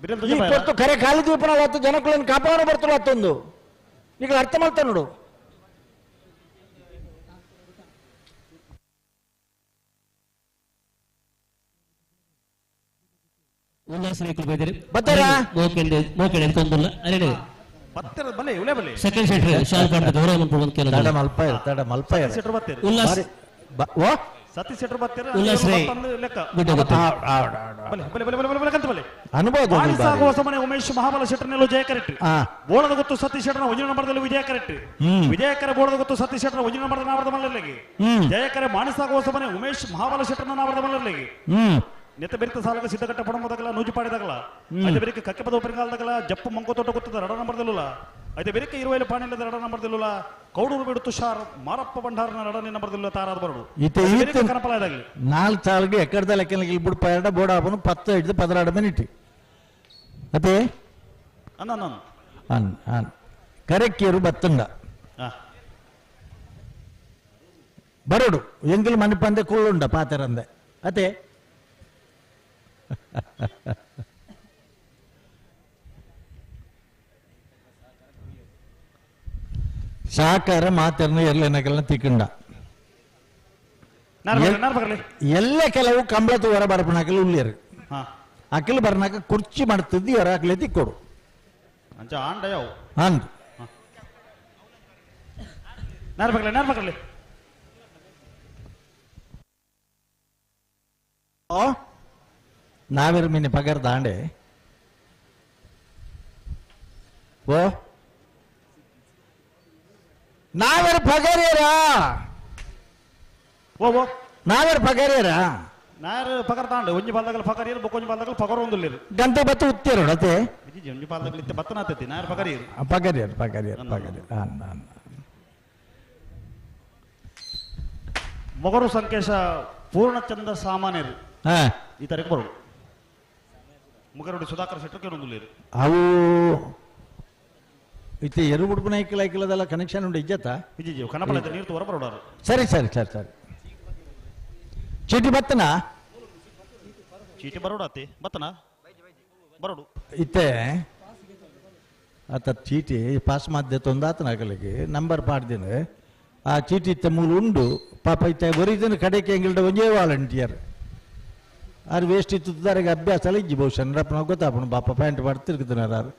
ಬಿರಲ್ ಈ ಕೊಟ್ಟು ಕರೆ ಖಾಲಿ ದೀಪನ ಹೊತ್ತು ಜನಕ್ಕಳನ್ನು ಕಾಪಾಡ ಬರ್ತಾರ ಅತ್ತೊಂದು ಈಗ ಅರ್ಥ ಮಾಡ್ತಾ ನೋಡು. ಉಲ್ಲಾಸ ರೇಖಲು ಬೈದರು ಬತ್ತಾರಾ? ಮೋಕೆಂಡೆ ಮೋಕೆಂಡೆ ಎದ್ಕೊಂದುಲ್ಲ ಅರೆಡೆ ಬತ್ತರ ಬಲೆ ಉಲೆ ಬಲೆ ಸೆಕೆಂಡ್ ಶೆಟ್ರ್ ಶಾಲ್ ಪಾಡದ ಗೌರವ ಮಂತ್ರ ಪಡೆದು. ತಡ ಮಲ್ಪ ತಡ ಮಲ್ಪ ಶೆಟ್ರ್ ಬತ್ತೀರಿ ಉಲ್ಲಾಸ್ ಓ ಸತೀಶ್ ಶೆಟ್ರ್ ಬತ್ತೀರ ಉಲ್ಲಾಸ್ ರೈ ಲೆಕ್ಕ ಗುಡ್ಡ ಗೊತ್ತು. ಬಲೆ ಬಲೆ ಬಲೆ ಬಲೆ ಬಲೆ ಕಂತ ಬಲೆ ಅನುಭವ ಮಾಣಿ ಸಾಗುವ ಸಮನೆ ಉಮೇಶ್ ಮಹಾಬಲ ಶೆಟ್ಟರ್ನೆಲ್ಲೋ ಜಯ ಕರೆಕ್ಟ್ ಹಾ. ಬೋಳದ ಗೊತ್ತು ಸತೀಶ್ ಶೆಟ್ಟರ್ನ ಒಂಜಿ ನಂಬರ್ದಲ್ಲಿ ವಿಜಯ ಕರೆಕ್ಟ್ ಹ್ಮ್. ವಿಜಯಕರ ಬೋಳದ ಗೊತ್ತು ಸತೀಶ್ ಶೆಟ್ಟರ್ನ ಒಂಜಿ ನಂಬರ್ದ ನಾವರ್ದ ಮಲ್ಲರ್ಲೆಗೆ ಹ್ಮ್. ಜಯಕರ ಮಾಣಿ ಸಾಗುವ ಸಮನೆ ಉಮೇಶ್ ಮಹಾಬಲ ಶೆಟ್ಟರ್ನ ನಾವರ್ದ ಮಲ್ಲರ್ಲೆಗೆ ಹ್ಮ್ ನೆತ್ತ ಬೆರಿತ ಸಾಲಕ ಸಿದ್ಧಕಟ್ಟ ಪಡಮದಗಲ ನೂಜು ಪಾಡಿದಾಗಲ ಹ್ಮ್. ಅದೇ ಬೆರಿಕ ಕಕ್ಕೆ ಪದ ಉಪರಿಗಾಲದಾಗಲ ಜಪ್ಪು ಮಂಕೋ ತೋಟ ಗೊತ್ತದ ರಡ ನಂಬರ್ದಲ್ಲ ಐತೆ ಬೆರಿಕೆ ಇರುವೈಲು ಪಾಣಿಲ್ಲದ ರಡ ನಂಬರ್ ದಿಲ್ಲುಲ ಕೌಡೂರು ಬಿಡು ತುಷಾರ್ ಮಾರಪ್ಪ ಭಂಡಾರನ ರಡನೆ ನಂಬರ್ ದಿಲ್ಲ ತಾರಾದ ಬರಡು. ಕನಪಲಾದಾಗಲಿ ನಾಲ್ಕು ಸಾಲಿಗೆ ಎಕ್ಕಡ್ದ ಲೆಕ್ಕನಿಗೆ ಇಲ್ಲಿ ಬಿಡು ಪೈರಡ ಬೋರ್ಡ್ ಆಪನು 10 ಹಿಡಿದು 16 ಮಿನಿಟ್ ಅದೇ ಅನ್ನ ಅನ್ ಅನ್ ಕರೆಕ್ಕಿಯರು ಬತ್ತಂಡ ಬರಡು ಎಂಗಲ್ ಮನಿಪಂದೆ ಕುಳ್ಳುಂಡ ಪಾತರಂದೆ ಅದೇ ಸಾಕಾರ ಮಾತನ್ನು ಎರ್ಲೆನಕಲ್ನ ತಿಕ್ಕಂಡ ಎಲ್ಲ ಕೆಲವು ಕಂಬಳದ ಹೊರ ಬರಪಣಕಲು ಉಳ್ಳಿಯರು ಅಕಿಲ್ ಬರ್ನಾಕ ಕುರ್ಚಿ ಮಾಡ್ತಿದ್ದು ಹೊರ ಹಾಕ್ಲೆ ತಿಕ್ಕೊಡು ಅಂದು ನಾವೇರು ಮೀನು ಪಗರ್ ದಾಂಡೆ ಓ ನಾವೇರು ಪಗರಿಯರಾ ಓ ಓ ನಾವೇರು ಪಗರಿಯರಾ ನಾಯರು ಪಗರ್ ತಾಂಡು ಒಂಜಿ ಬಾಲ್ದಗಲ್ ಪಗರಿಯರು ಬೊಕ್ಕೊಂಜಿ ಬಾಲ್ದಗಲ್ ಪಗರು ಒಂದುಲ್ಲೇರು ಗಂಟೆ ಬತ್ತು ಉತ್ತೇರು ಅತ್ತೆ ಒಂಜಿ ಬಾಲ್ದಗಲ್ ಇತ್ತೆ ಬತ್ತನಾತೈತಿ ನಾಯರು ಪಗರಿಯರು ಪಗರಿಯರು ಪಗರಿಯರು ಪಗರಿಯರು ಅನ್ನ ಅನ್ನ ಮೊಗರು ಸಂಕೇಶ ಪೂರ್ಣಚಂದ್ರ ಸಾಮಾನ್ಯರು ಈ ತಾರೀಕು ಬರೋದು ಮುಗರುಡಿ ಸುಧಾಕರ್ ಶೆಟ್ಟರ್ ಕೇಳೊಂದುಲ್ಲೇರು ಅವು ಇತ್ತೆ ಎರು ಬುಡ್ಪುನ ಐಕಲ ಐಕಲದಲ್ಲ ಕನೆಕ್ಷನ್ ಉಂಡು ಇಜ್ಜತ್ತ ಇಜ್ಜಿ ಕನಪಲ ನೀರು ತೋರ ಬರೋಡಾರು. ಸರಿ ಸರಿ ಸರಿ ಸರಿ ಚೀಟಿ ಬತ್ತನಾ? ಚೀಟಿ ಬರೋಡಾತಿ ಬತ್ತನಾ ಬರೋಡು ಇತ್ತೆ ಆತ ಚೀಟಿ ಪಾಸ್ ಮಾಧ್ಯ ತೊಂದಾತನ ಆಗಲಿಕ್ಕೆ ನಂಬರ್ ಪಾಡ್ದಿನ ಆ ಚೀಟಿ ಇತ್ತೆ ಮೂಲು ಉಂಡು ಪಾಪ ಇತ್ತೆ ಒರಿದಿನ ಕಡೆಗೆ ಎಂಗಿಲ್ಡ ಒಂಜೇ ವಾಲಂಟಿಯರ್ ಆರು ವೇಸ್ಟ್ ಇತ್ತು ಅಭ್ಯಾಸ ಅಲ್ಲ ಇಜ್ಜಿ ಬಹುಶಃ ನರಪ್ಪನ ಗೊತ್ತಾಪಣ ಪಾಪ ಪ್ಯಾಂಟ್ ಮಾಡ್ತಿರ್ಕಿದ್ದಾರ ಆರು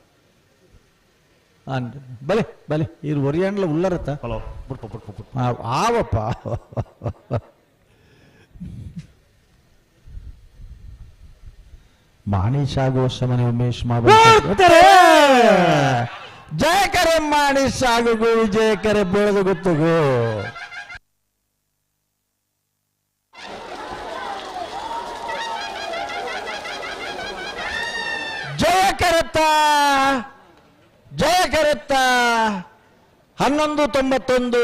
ಬಲೆ ಬಲೆ ಇರು ಒರಿಯಾಂಡ್ಲ ಉಳ್ಳರತ್ತ ಹಲೋ ಬುಡ್ಪ ಬುಡ್ಪ ಬುಡ್ಪ ಆವಪ್ಪ ಮಾಣಿ ಸಾಗೋ ಸಮನೆ ಉಮೇಶ್ ಜಯ ಕರೆ ಮಾಣಿ ಸಾಗುಗು ವಿಜಯ ಕರೆ ಬೆಳೆದು ಗೊತ್ತುಗು. ಜಯ ಕರೆತ್ತ ಜಯ ಕರೆತ್ತ 11:91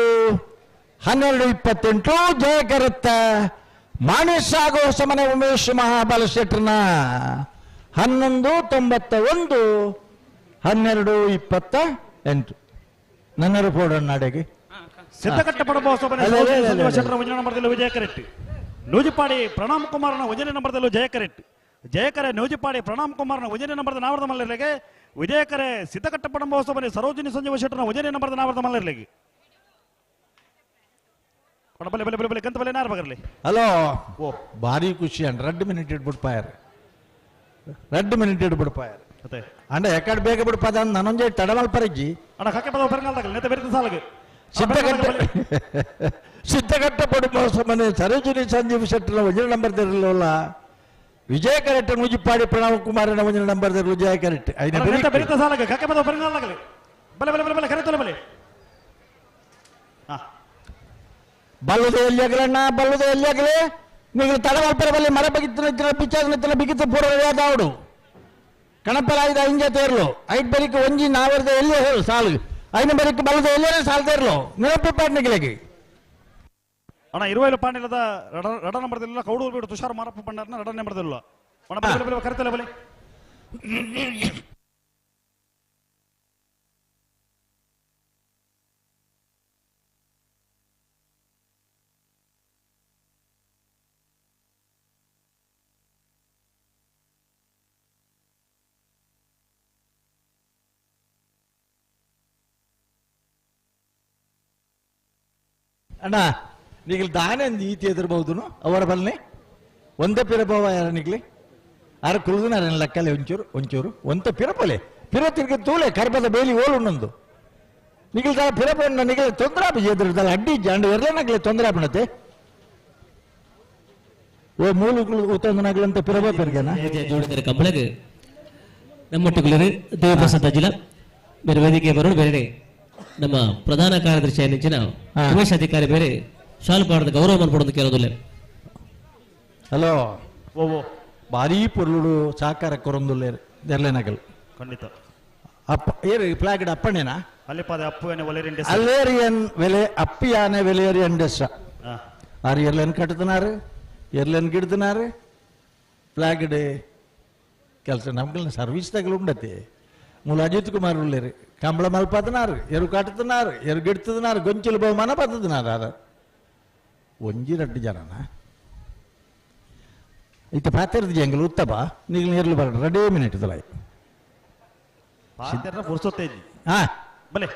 12:28 ಜಯ ಕರೆತ್ತ ಮಾಣಿ ಸಾಗೋ ಸಮನೆ ಉಮೇಶ್ ಮಹಾಬಲ ಶೆಟ್ಟರ್ನ 11:91 12:28. ನನ್ನರು ಫೋಡಣ್ಣ ನಾಡೆಗೆ ಸಿದ್ಧಕಟ್ಟ ಪಡಬ ಶೆಟ್ಟರ ವಿಜಯ ಕರೆಟ್ಟಿ ನೂಜಿಪಾಡಿ ಪ್ರಣಾಮ್ ಕುಮಾರನ ಒಂದನೇ ನಂಬರ್ದಲ್ಲೂ ಜಯ ಕರೆಟ್ಟಿ ಜಯಕರೆ ನೂಜಿಪಾಡಿ ಪ್ರಣಾಮ್ ಕುಮಾರನ ಒಂದನೇ ನಂಬರ್ದ ನಾವರದ ಮಲ್ಲರ್ಲೆಗೆ ವಿಜಯಕರೆ ಸಿದ್ಧಕಟ್ಟ ಪಡಂಬ ಸರೋಜಿನಿ ಸಂಜೀವ ಶೆಟ್ಟರ್ನ ಒಂದನೇ ನಂಬರ್ದ ನಾವರದ ಮಲ್ಲರ್ಲೆಗೆ ಬಲೆ ಬಲೆ ಬಲೆ ಬಲೆ ಕಂತ ಬಲೆ ನಾರು ಬಗರ್ಲಿ. ಹಲೋ ಓ ಭಾರಿ ಖುಷಿ ಅಂಡ್ 2 ಮಿನಿಟ್ ಇಟ್ಬಿಡ್ಪಾಯರ್ 2 ಮಿನಿಟ್ ಇಟ್ಬಿಡ್ಪಾಯರ್ ಅಂಡ ಎಕಡೆ ಬೇಗ ಬಿಡ್ಪಾದ ನಾನೊಂಜೆ ತಡಮಲ್ ಪರಜ್ಜಿ ಅಣ್ಣ ಕಕ್ಕೆ ಪದ ಪೆರಂಗಾಲ್ದಾಗಲಿ ನೆತ್ತ ಬೆರೆತ ಸಾಲಗೆ ಸಿದ್ಧಗಟ್ಟ ಪಡುವ ಮನೆ ಸರೋಜಿನಿ ಸಂಜೀವ್ ಶೆಟ್ಟರ್ನ ಒಂದನೇ ನಂಬರ್ ದಿರಲಿಲ್ಲ ವಿಜಯ ಕರೆಕ್ಟ್ ಮುಜಿಪಾಡಿ ಪ್ರಣವ್ ಕುಮಾರನ ಒಂದನೇ ನಂಬರ್ ದಿರಲು ಜಯ ಕರೆಕ್ಟ್ ಬೆರೆತ ಸಾಲಗೆ ಕಕ್ಕೆ ಪದ ಪೆರಂಗಾಲ್ದಾಗಲಿ ಬಲೆ ಬಲೆ ಬಲೆ ಬಲೆ ಕರೆತಲೆ ಬಲೆ ಬಲ್ಲದ ಎಲ್ಲಿ ಆಗಲಣ್ಣ ಬಲ್ಲದ ಎಲ್ಲಿ ಆಗಲಿ ನೀವು ತಡವಲ್ಪರ ಬಲ್ಲಿ ಮರ ಬಗಿತ್ತಿನ ಪಿಚ್ಚಾದ ಬಿಗಿತ ಪೂರ್ವ ಕಣಪಲಾಯ್ದ ಇಂಜ ತೇರ್ಲು ಐಟ್ ಬರಿಕ್ ಒಂಜಿ ನಾವರ್ದ ಎಲ್ಲಿ ಹೇಳು ಸಾಲು ಐನ ಬರಿಕ್ ಬಲ್ಲದ ಎಲ್ಲೇ ಸಾಲು ತೇರ್ಲು ನಿರಪಿ ಪಾಟ್ನಿಗಳಿಗೆ ಅಣ್ಣ ಇರುವೈಲು ಪಾಂಡಿಲದ ರಡ ನಂಬರ್ದಿಲ್ಲ ಕೌಡೂರು ಬಿಡು ತುಷಾರ್ ಮಾರಪ್ಪ ಭಂಡಾರನ ರಡ ನಂಬರ್ದಿಲ್ಲ ಅಣ್ಣ ಬಲೆ ಬಲೆ ಕರೆತಲೆ ಬಲೆ ಅಣ್ಣ ನಿಗಲ್ ದಾನೆ ಈತಿ ಎದುರ್ಬಹುದು ಅವರ ಬಲ್ನೆ ಒಂದೇ ಪಿರಭಾವ ಯಾರ ನಿಗ್ಲಿ ಆರ ಕುರುದನ ಲೆಕ್ಕಲೆ ಒಂಚೂರು ಒಂಚೂರು ಒಂತ ಪಿರಪಲೆ ಪಿರ ತಿರ್ಗಿ ತೂಲೆ ಕರ್ಬದ ಬೇಲಿ ಓಲು ನೊಂದು ನಿಗಲ್ ದಾ ಪಿರಪನ್ನ ನಿಗಲ ತೊಂದರೆ ಆಪ ಎದುರ್ದಲ್ಲ ಅಡ್ಡಿ ಜಾಂಡು ಎರ್ಲನಾಗ್ಲೆ ತೊಂದರೆ ಆಪಣತೆ ಓ ಮೂಲು ಉತ್ತಂದನಾಗ್ಲಂತ ಪಿರಬ ಪೆರ್ಗೆನ ಜೋಡಿದರೆ ಕಂಬಳಗೆ ನಮ್ಮೊಟ್ಟುಗುಲರು ದೇವಪ್ರಸಾದ ಜಿಲ್ಲಾ ಬೇರೆ ವೇದಿಕೆ ಬರೋಡು ಬೇರೆ ನಮ್ಮ ಪ್ರಧಾನ ಕಾರ್ಯದರ್ಶಿ ನೆಂಚಿನ ಉಮೇಶ್ ಅಧಿಕಾರಿ ಬೇರೆ ಶಾಲು ಪಾಡದ ಗೌರವ ಮನ್ಪಡೋದು ಕೇಳೋದಿಲ್ಲ. ಹಲೋ ಓ ಭಾರಿ ಪೊರ್ಲುಡು ಸಾಕಾರ ಕೊರೊಂದುಲ್ಲೇರು ಎರ್ಲೆನಗಲ್ ಖಂಡಿತ ಅಪ್ಪ ಏರು ಫ್ಲಾಗ್ ಅಪ್ಪಣ್ಣೇನಾ? ಅಲ್ಲಿಪಾದ ಅಪ್ಪುವನೆ ಒಲೆರಿಂಡೆ ಅಲ್ಲೇರಿಯನ್ ವೆಲೆ ಅಪ್ಪಿಯಾನೆ ವೆಲೇರಿಯನ್ ಡೆಸ್ಸ ಆರು ಎರ್ಲೆನ್ ಕಟ್ಟುತ್ತಿನಾರು ಎರ್ಲೆನ್ ಗಿಡ್ತಿನಾರು ಫ್ಲಾಗ್ ಡೇ ಕೆಲಸ ನಮ್ಗೆ ಸರ್ವಿಸ್ ತಗಲು ಉಂಡತಿ ಮೂಲ ಅಜಿತ್ ಕುಮಾರ್ ಉಳ್ಳೇರಿ ಕಂಬಳ ಮಲ್ಪತನಾರು ಎರು ಕಟ್ಟುತ್ತಿನಾರು ಎರು ಗಿಡ್ತದನಾರು ಗೊಂಚಿಲು ಬಹುಮಾನ ಪತ್ತದನಾರು ಆರ ಒಂಜಿ ರಡ್ಡು ಜನನ ಇತ್ತ ಪಾತೆರ್ದು ಜಂಗಲ್ ಉತ್ತಪ ನೀವು ಎರ್ಲು ಬರ ರೆಡೇ ಮಿನಿಟ್ ತಲಾಯಿ ಹಾ ಬಲೆ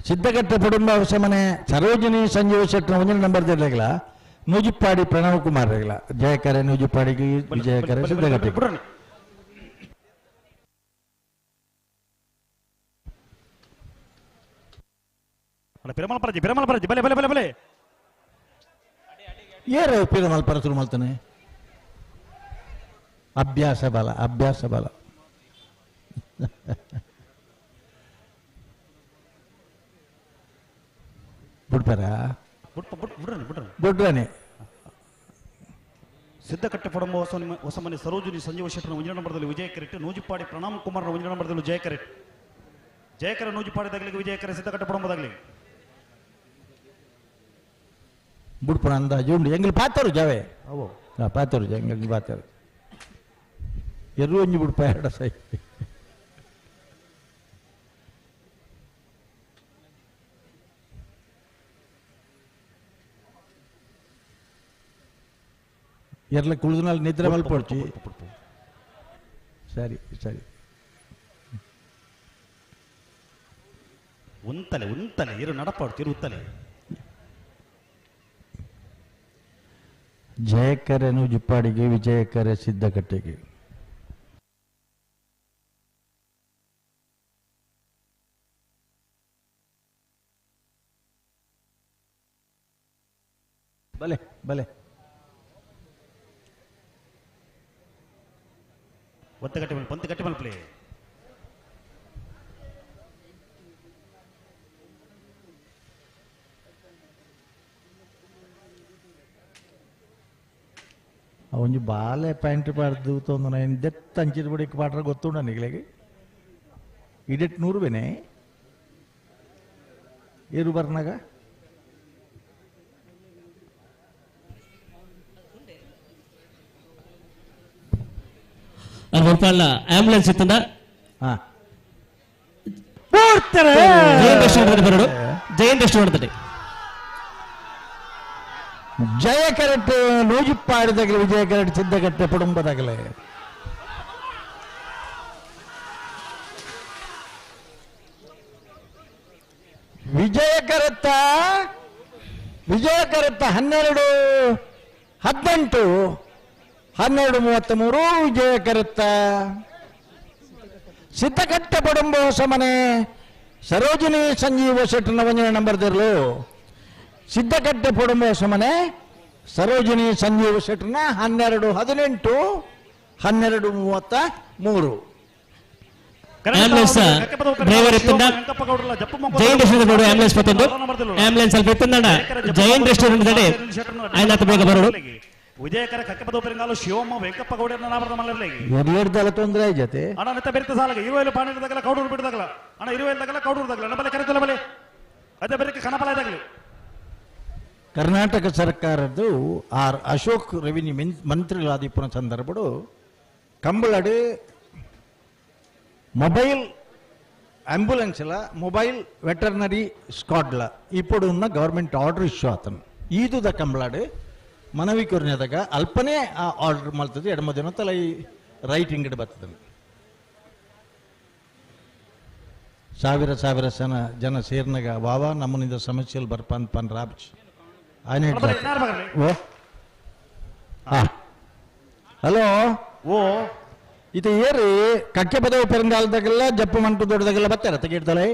ಸಿದ್ಧಕಟ್ಟೆ ಕುಟುಂಬ ಹೊಸಮನೆ ಸರೋಜಿನಿ ಸಂಜೀವ ಶೆಟ್ಟರ್ ಒಂದನೇ ನಂಬರ್ ಜಿಲ್ಲೆಗಳ ನೂಜಿಪ್ಪಾಡಿ ಪ್ರಣವ್ ಕುಮಾರ್ ರೆಗ್ಲ ಜಯಕರೆ ನೂಜಿಪ್ಪಾಡಿಗೆ ವಿಜಯಕರೆ ಸಿದ್ಧಕಟ್ಟೆ ಪಿರಮಲ್ ಪರಜಿ ಪಿರಮಲ್ ಪರಜಿ ಬಲೆ ಬಲೆ ಬಲೆ ಬಲೆ ಏರು ಪಿರಮಲ್ ಪರ ಶುರು ಮಾಡ್ತಾನೆ ಅಭ್ಯಾಸ ಬಲ ಅಭ್ಯಾಸ ಬಲ ಬಿಡ್ತಾರ ಬಿಡ್ರಾನೆ ಸಿದ್ಧಕಟ್ಟೆ ಪಡಂಬ ಹೊಸಮನೆ ಸರೋಜಿನಿ ಸಂಜೀವ ಶೆಟ್ಟರ ಒಂಜನೇ ನಂಬರ್ದಲ್ಲಿ ವಿಜಯ ಕರೆಕ್ಟ್ ನೂಜಿಪಾಡಿ ಪ್ರಣಾಮ್ ಕುಮಾರ್ನ ಒಂಜನೇ ನಂಬರ್ದಲ್ಲಿ ಜಯ ಕರೆಕ್ಟ್ ಜಯಕರ ನೂಜಿಪಾಡಿ ತಗಲಿಗೆ ವಿಜಯಕರ ಸಿದ್ಧಕಟ್ಟೆ ಪಡಂಬದಾಗಲಿ ಬಿಡ್ಪಣ ಅಂದಾಜು ಉಂಡು ಎಂಗ್ಲು ಪಾತರು ಜಾವೆ ಪಾತರು ಎಂಗ್ಲು ಪಾತರು ಎರು ಒಂಜಿ ಬಿಡ್ಪ ಎರಡ ಸೈ ಎರ್ಲ ಕುಳಿದನಲ್ಲಿ ನಿದ್ರೆ ಮಲ್ಪೊಡ್ಚಿ ಸರಿ ಸರಿ ಉಂತಲೆ ಉಂತಲೆ ಇರು ನಡಪಾಡ್ತಿ ಇರು ಉತ್ತಲೆ ಜಯಕರೆ ನೂಜಿಪ್ಪಾಡಿಗೆ ವಿಜಯಕರೆ ಸಿದ್ಧಕಟ್ಟೆಗೆ ಬಲೆ ಬಲೆ ಒತ್ತೆ ಗಟ್ಟಿ ಮೇಲೆ ಪಂತ ಗಟ್ಟಿ ಮೇಲೆ ಪ್ಲೇ ಒಂಜಿ ಬಾಲೆ ಪ್ಯಾಂಟ್ ಪಾಡ್ದು ತೊಂದನ ದೆತ್ತ ಅಂಚಿದ ಬಡಿಕ್ ಪಾಡ್ರ ಗೊತ್ತುಂಡ ನಿಗಳಿಗೆ ಇಡೆಟ್ ನೂರು ಬೇನೆ ಏರು ಬರ್ನಾಗ ಅಲ್ಲಿ ಆಂಬ್ಯುಲೆನ್ಸ್ ಇತ್ತಂದ ಜೈನ್ ರೆಸ್ಟೋರೆಂಟ್ ಬರೋಡು ಜೈನ್ ರೆಸ್ಟೋರೆಂಟ್ ಜಯ ಕರೆಕ್ಟ್ ನೂಜಿಪ್ಪಾಡಿದಾಗಲೇ ವಿಜಯ ಕರೆಕ್ಟ್ ಸಿದ್ಧಕಟ್ಟೆ ಕುಟುಂಬದಾಗಲೇ ವಿಜಯ ಕರೆತ್ತ ವಿಜಯ ಕರೆತ್ತ 12 18 12 33 ವಿಜಯ ಕರೆತ್ತ ಸಿದ್ಧಕಟ್ಟೆ ಪಡಂಬ ಹೊಸಮನೆ ಸರೋಜಿನಿ ಸಂಜೀವ ಶೆಟ್ಟರ್ನ ಒಂದನೇ ನಂಬರ್ ದಿರ್ಲು ಸಿದ್ಧಕಟ್ಟೆ ಪಡಂಬ ಹೊಸಮನೆ ಸರೋಜಿನಿ ಸಂಜೀವ ಶೆಟ್ಟರ್ನ 12 18 12 33 ಆಂಬ್ಯುಲೆನ್ಸ್ ಡ್ರೈವರ್ ಇತ್ತಂದ ಜೈನ್ ರೆಸ್ಟೋರೆಂಟ್ ಬರೋಡು ಆಂಬ್ಯುಲೆನ್ಸ್ ಪತ್ತೊಂದು ಆಂಬ್ಯುಲೆನ್ಸ್ ಅಲ್ಲಿ ಇತ್ತಂದ ಜೈನ್ ರೆಸ್ಟೋರೆಂಟ್ ಆಯ್ನಾಥ ಬೇಗ ಬರೋಡು ವಿಜಯಕರ ಕಕ್ಕಪದ ಪೆರಂಗಾಲು ಶಿವಮ್ಮ ವೆಂಕಪ್ಪ ಗೌಡರ ನಾಮರದ ಮಲ್ಲರ್ಲೇಗಿ ಎರಡೆರಡು ತೊಂದರೆ ಜೊತೆ ಅಣ್ಣ ನೆತ್ತ ಬೆರಿತ ಸಾಲಗೆ ಇರುವೈಲು ಪಾಣಿನ ತಗಲ ಕೌಡೂರು ಬಿಡದಾಗಲ ಅಣ್ಣ ಇರುವೈಲು ತಗಲ ಕೌಡೂರು ತಗಲ ಅಣ್ಣ ಬಲೆ ಕರೆತಲ ಬಲೆ ಅದೇ ಬೆರಕೆ ಕನಪಲ ತಗಲಿ ಕರ್ನಾಟಕ ಸರ್ಕಾರದ್ದು ಆರ್ ಅಶೋಕ್ ರೆವಿನ್ಯೂ ಮಂತ್ರಿಗಳಾದಿಪ್ಪನ ಸಂದರ್ಭಡು ಕಂಬಳಡು ಮೊಬೈಲ್ ಆಂಬ್ಯುಲೆನ್ಸ್ ಲ ಮೊಬೈಲ್ ವೆಟರ್ನರಿ ಸ್ಕ್ವಾಡ್ಲ ఇప్పుడు ఉన్న ಗವರ್ಮೆಂಟ್ ಆರ್ಡರ್ ಇಶ್ಯೂ ಆತನು ಈದುದ ಕಂಬಳಾಡು ಮನವಿ ಕೊರಿನದಾಗ ಅಲ್ಪನೇ ಆ ಆರ್ಡರ್ ಮಾಡ್ತದೆ ಎಡಮ ದಿನ ತಲೆ ರೈಟಿಂಗ್ ಬರ್ತದೆ ಸಾವಿರ ಸಾವಿರ ಸನ ಜನ ಸೇರ್ನಾಗ ವಾವಾ ನಮ್ಮನಿಂದ ಸಮಸ್ಯೆలు ಬರ್ಪನ್ ಪನ್ ರಾಬ್ಚ್ ಆನೆ ಓ ಹಲೋ ಓ ಇದು ಏರಿ ಕಕ್ಕೆ ಪದವಿ ಪೆರಂಗಾಲದಾಗೆಲ್ಲ ಜಪ್ಪು ಮಂಟು ದೊಡ್ಡದಾಗೆಲ್ಲ ಬರ್ತಾರ ತೆಗಿಡ್ತಾಳೆ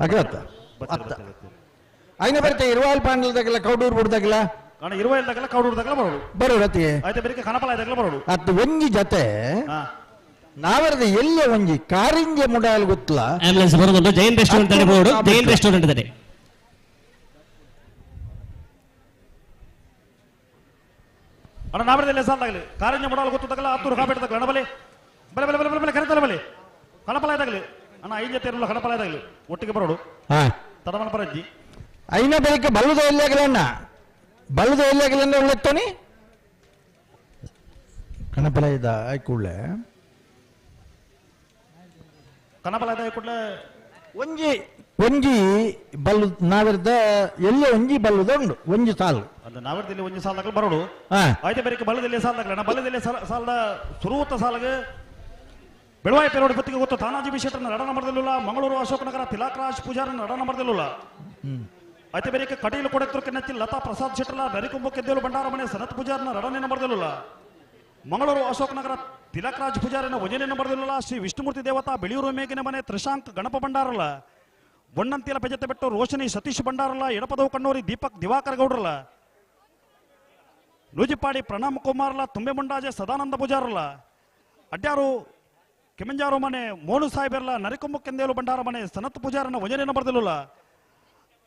ಅಗ್ರತ್ತ ಅತ್ತ ಐನ ಬರ್ತೆ ಇರುವಾಲ್ ಪಾಂಡಲ್ದಾಗೆಲ್ಲ ಕೌಡೂರು ಬಿಡ್ದಾಗೆಲ್ಲ ಅಣ್ಣ ಇರುವೈಲು ತಗಲ ಕೌಡೂರು ತಗಲ ಬರೋಡು ಬರೋಡು ಅತಿ ಆಯ್ತು ಬೆರಕೆ ಕನಪಲ ತಗಲ ಬರೋಡು ಅತ್ತು ಒಂಜಿ ಜೊತೆ ನಾವರದ ಎಲ್ಲ ಒಂಜಿ ಕಾರಿಂಜೆ ಮುಡಾಲ್ ಗೊತ್ತಲ ಆಂಬ್ಯುಲೆನ್ಸ್ ಬರೋದು ಜೈನ್ ರೆಸ್ಟೋರೆಂಟ್ ತಡೆ ಬರೋಡು ಜೈನ್ ರೆಸ್ಟೋರೆಂಟ್ ತಡೆ ಅಣ್ಣ ನಾವರದಲ್ಲಿ ಸಾಲಾಗಲಿ ಕಾರಿಂಜೆ ಮುಡಾಲ್ ಗೊತ್ತು ತಗಲ ಹತ್ತೂರು ಕಾಪೇಟ ತಗಲ ಅಣ್ಣ ಬಲೆ ಬಲೆ ಬಲೆ ಬಲೆ ಬಲೆ ಕರೆತಲ ಬಲೆ ಕನಪಲ ತಗಲಿ ಅಣ್ಣ ಕೈಂಜ ತೇರುಲ್ಲ ಕಣಪಲಾಯದಾಗಲಿ ಒಟ್ಟಿಗೆ ಬರೋಡು ತಡಮನ ಪರಜ್ಜಿ ಐನ ಬೆಳಿಗ್ಗೆ ಬಲ್ಲದ ಎಲ್ಲಿಯಾಗಲಣ್ಣ ಬಲ್ಲದ ಎಲ್ಲಿಯಾಗಲಣ್ಣ ಉಳ್ಳೆತ್ತೋನಿ ಕಣಪಲಾಯದ ಕೂಡಲೇ ಕಣಪಲಾಯದ ಕೂಡಲೇ ಒಂಜಿ ಒಂಜಿ ಬಲ್ಲು ನಾವಿರ್ದ ಎಲ್ಲೇ ಒಂಜಿ ಬಲ್ಲುದ ಉಂಡು ಒಂಜಿ ಸಾಲು ಅದು ನಾವಿರ್ದಲ್ಲಿ ಒಂಜಿ ಸಾಲದಾಗಲಿ ಬರೋಡು ಆಯ್ತು ಬೇರೆ ಬಲ್ಲದಲ್ಲಿ ಸಾಲದಾಗಲ ಬಲ್ಲದಲ್ಲಿ ಸಾಲದ ಸುರುವತ್ತ ಸಾಲಗೆ ಬೆಳವಾಯಿ ಪೇರೋಡಿ ಬತ್ತಿಗೆ ಗೊತ್ತು ತಾನಾಜಿ ಬಿಶೆಟ್ಟನ ರಡ ನಂಬರ್ದಲ್ಲಿಲ್ಲ ಮಂಗಳೂರು ಅಶೋಕನಗರ ತಿಲಕ್ ರಾಜ್ ಪೂಜಾರನ ರಡ ನಂಬರ್ದಲ್ಲಿಲ್ಲ ಆಯ್ತು ಬೇರೆ ಕಟೀಲು ಕೊಡತ್ರಕ್ಕೆ ನಚ್ಚಿ ಲತಾ ಪ್ರಸಾದ್ ಶೆಟ್ಟಲ ನರಿಕುಂಬ ಕೆದ್ದೇಲು ಭಂಡಾರ ಮನೆ ಸನತ್ ಪೂಜಾರನ ರಡನೇ ನಂಬರ್ದಲ್ಲಿಲ್ಲ ಮಂಗಳೂರು ಅಶೋಕನಗರ ತಿಲಕ್ ರಾಜ್ ಪೂಜಾರನ ವಜನೆ ನಂಬರ್ದಲ್ಲಿಲ್ಲ ಶ್ರೀ ವಿಷ್ಣುಮೂರ್ತಿ ದೇವತಾ ಬೆಳಿಯೂರು ಮೇಗಿನ ಮನೆ ತ್ರಿಶಾಂಕ್ ಗಣಪ ಭಂಡಾರಲ್ಲ ಬೊಣ್ಣಂತಿಲ ಪೆಜತೆ ಬೆಟ್ಟು ರೋಶನಿ ಸತೀಶ್ ಭಂಡಾರಲ್ಲ ಎಡಪದವು ಕಣ್ಣೂರಿ ದೀಪಕ್ ದಿವಾಕರ್ ಗೌಡ್ರಲ್ಲ ನೂಜಿಪಾಡಿ ಪ್ರಣಾಮ್ ಕುಮಾರ್ಲ ತುಂಬೆ ಮುಂಡಾಜೆ ಸದಾನಂದ ಪೂಜಾರಲ್ಲ ಅಡ್ಯಾರು ಕೆಮಂಜಾರು ಮನೆ ಮೋನು ಸಾಹೇಬರ್ಲ ನರಿಕೊಂಬ ಕೆಂದೇಲು ಭಂಡಾರ ಮನೆ ಸನತ್ ಪೂಜಾರನ ವಜನೇನ ಬರ್ದಿಲ್ಲ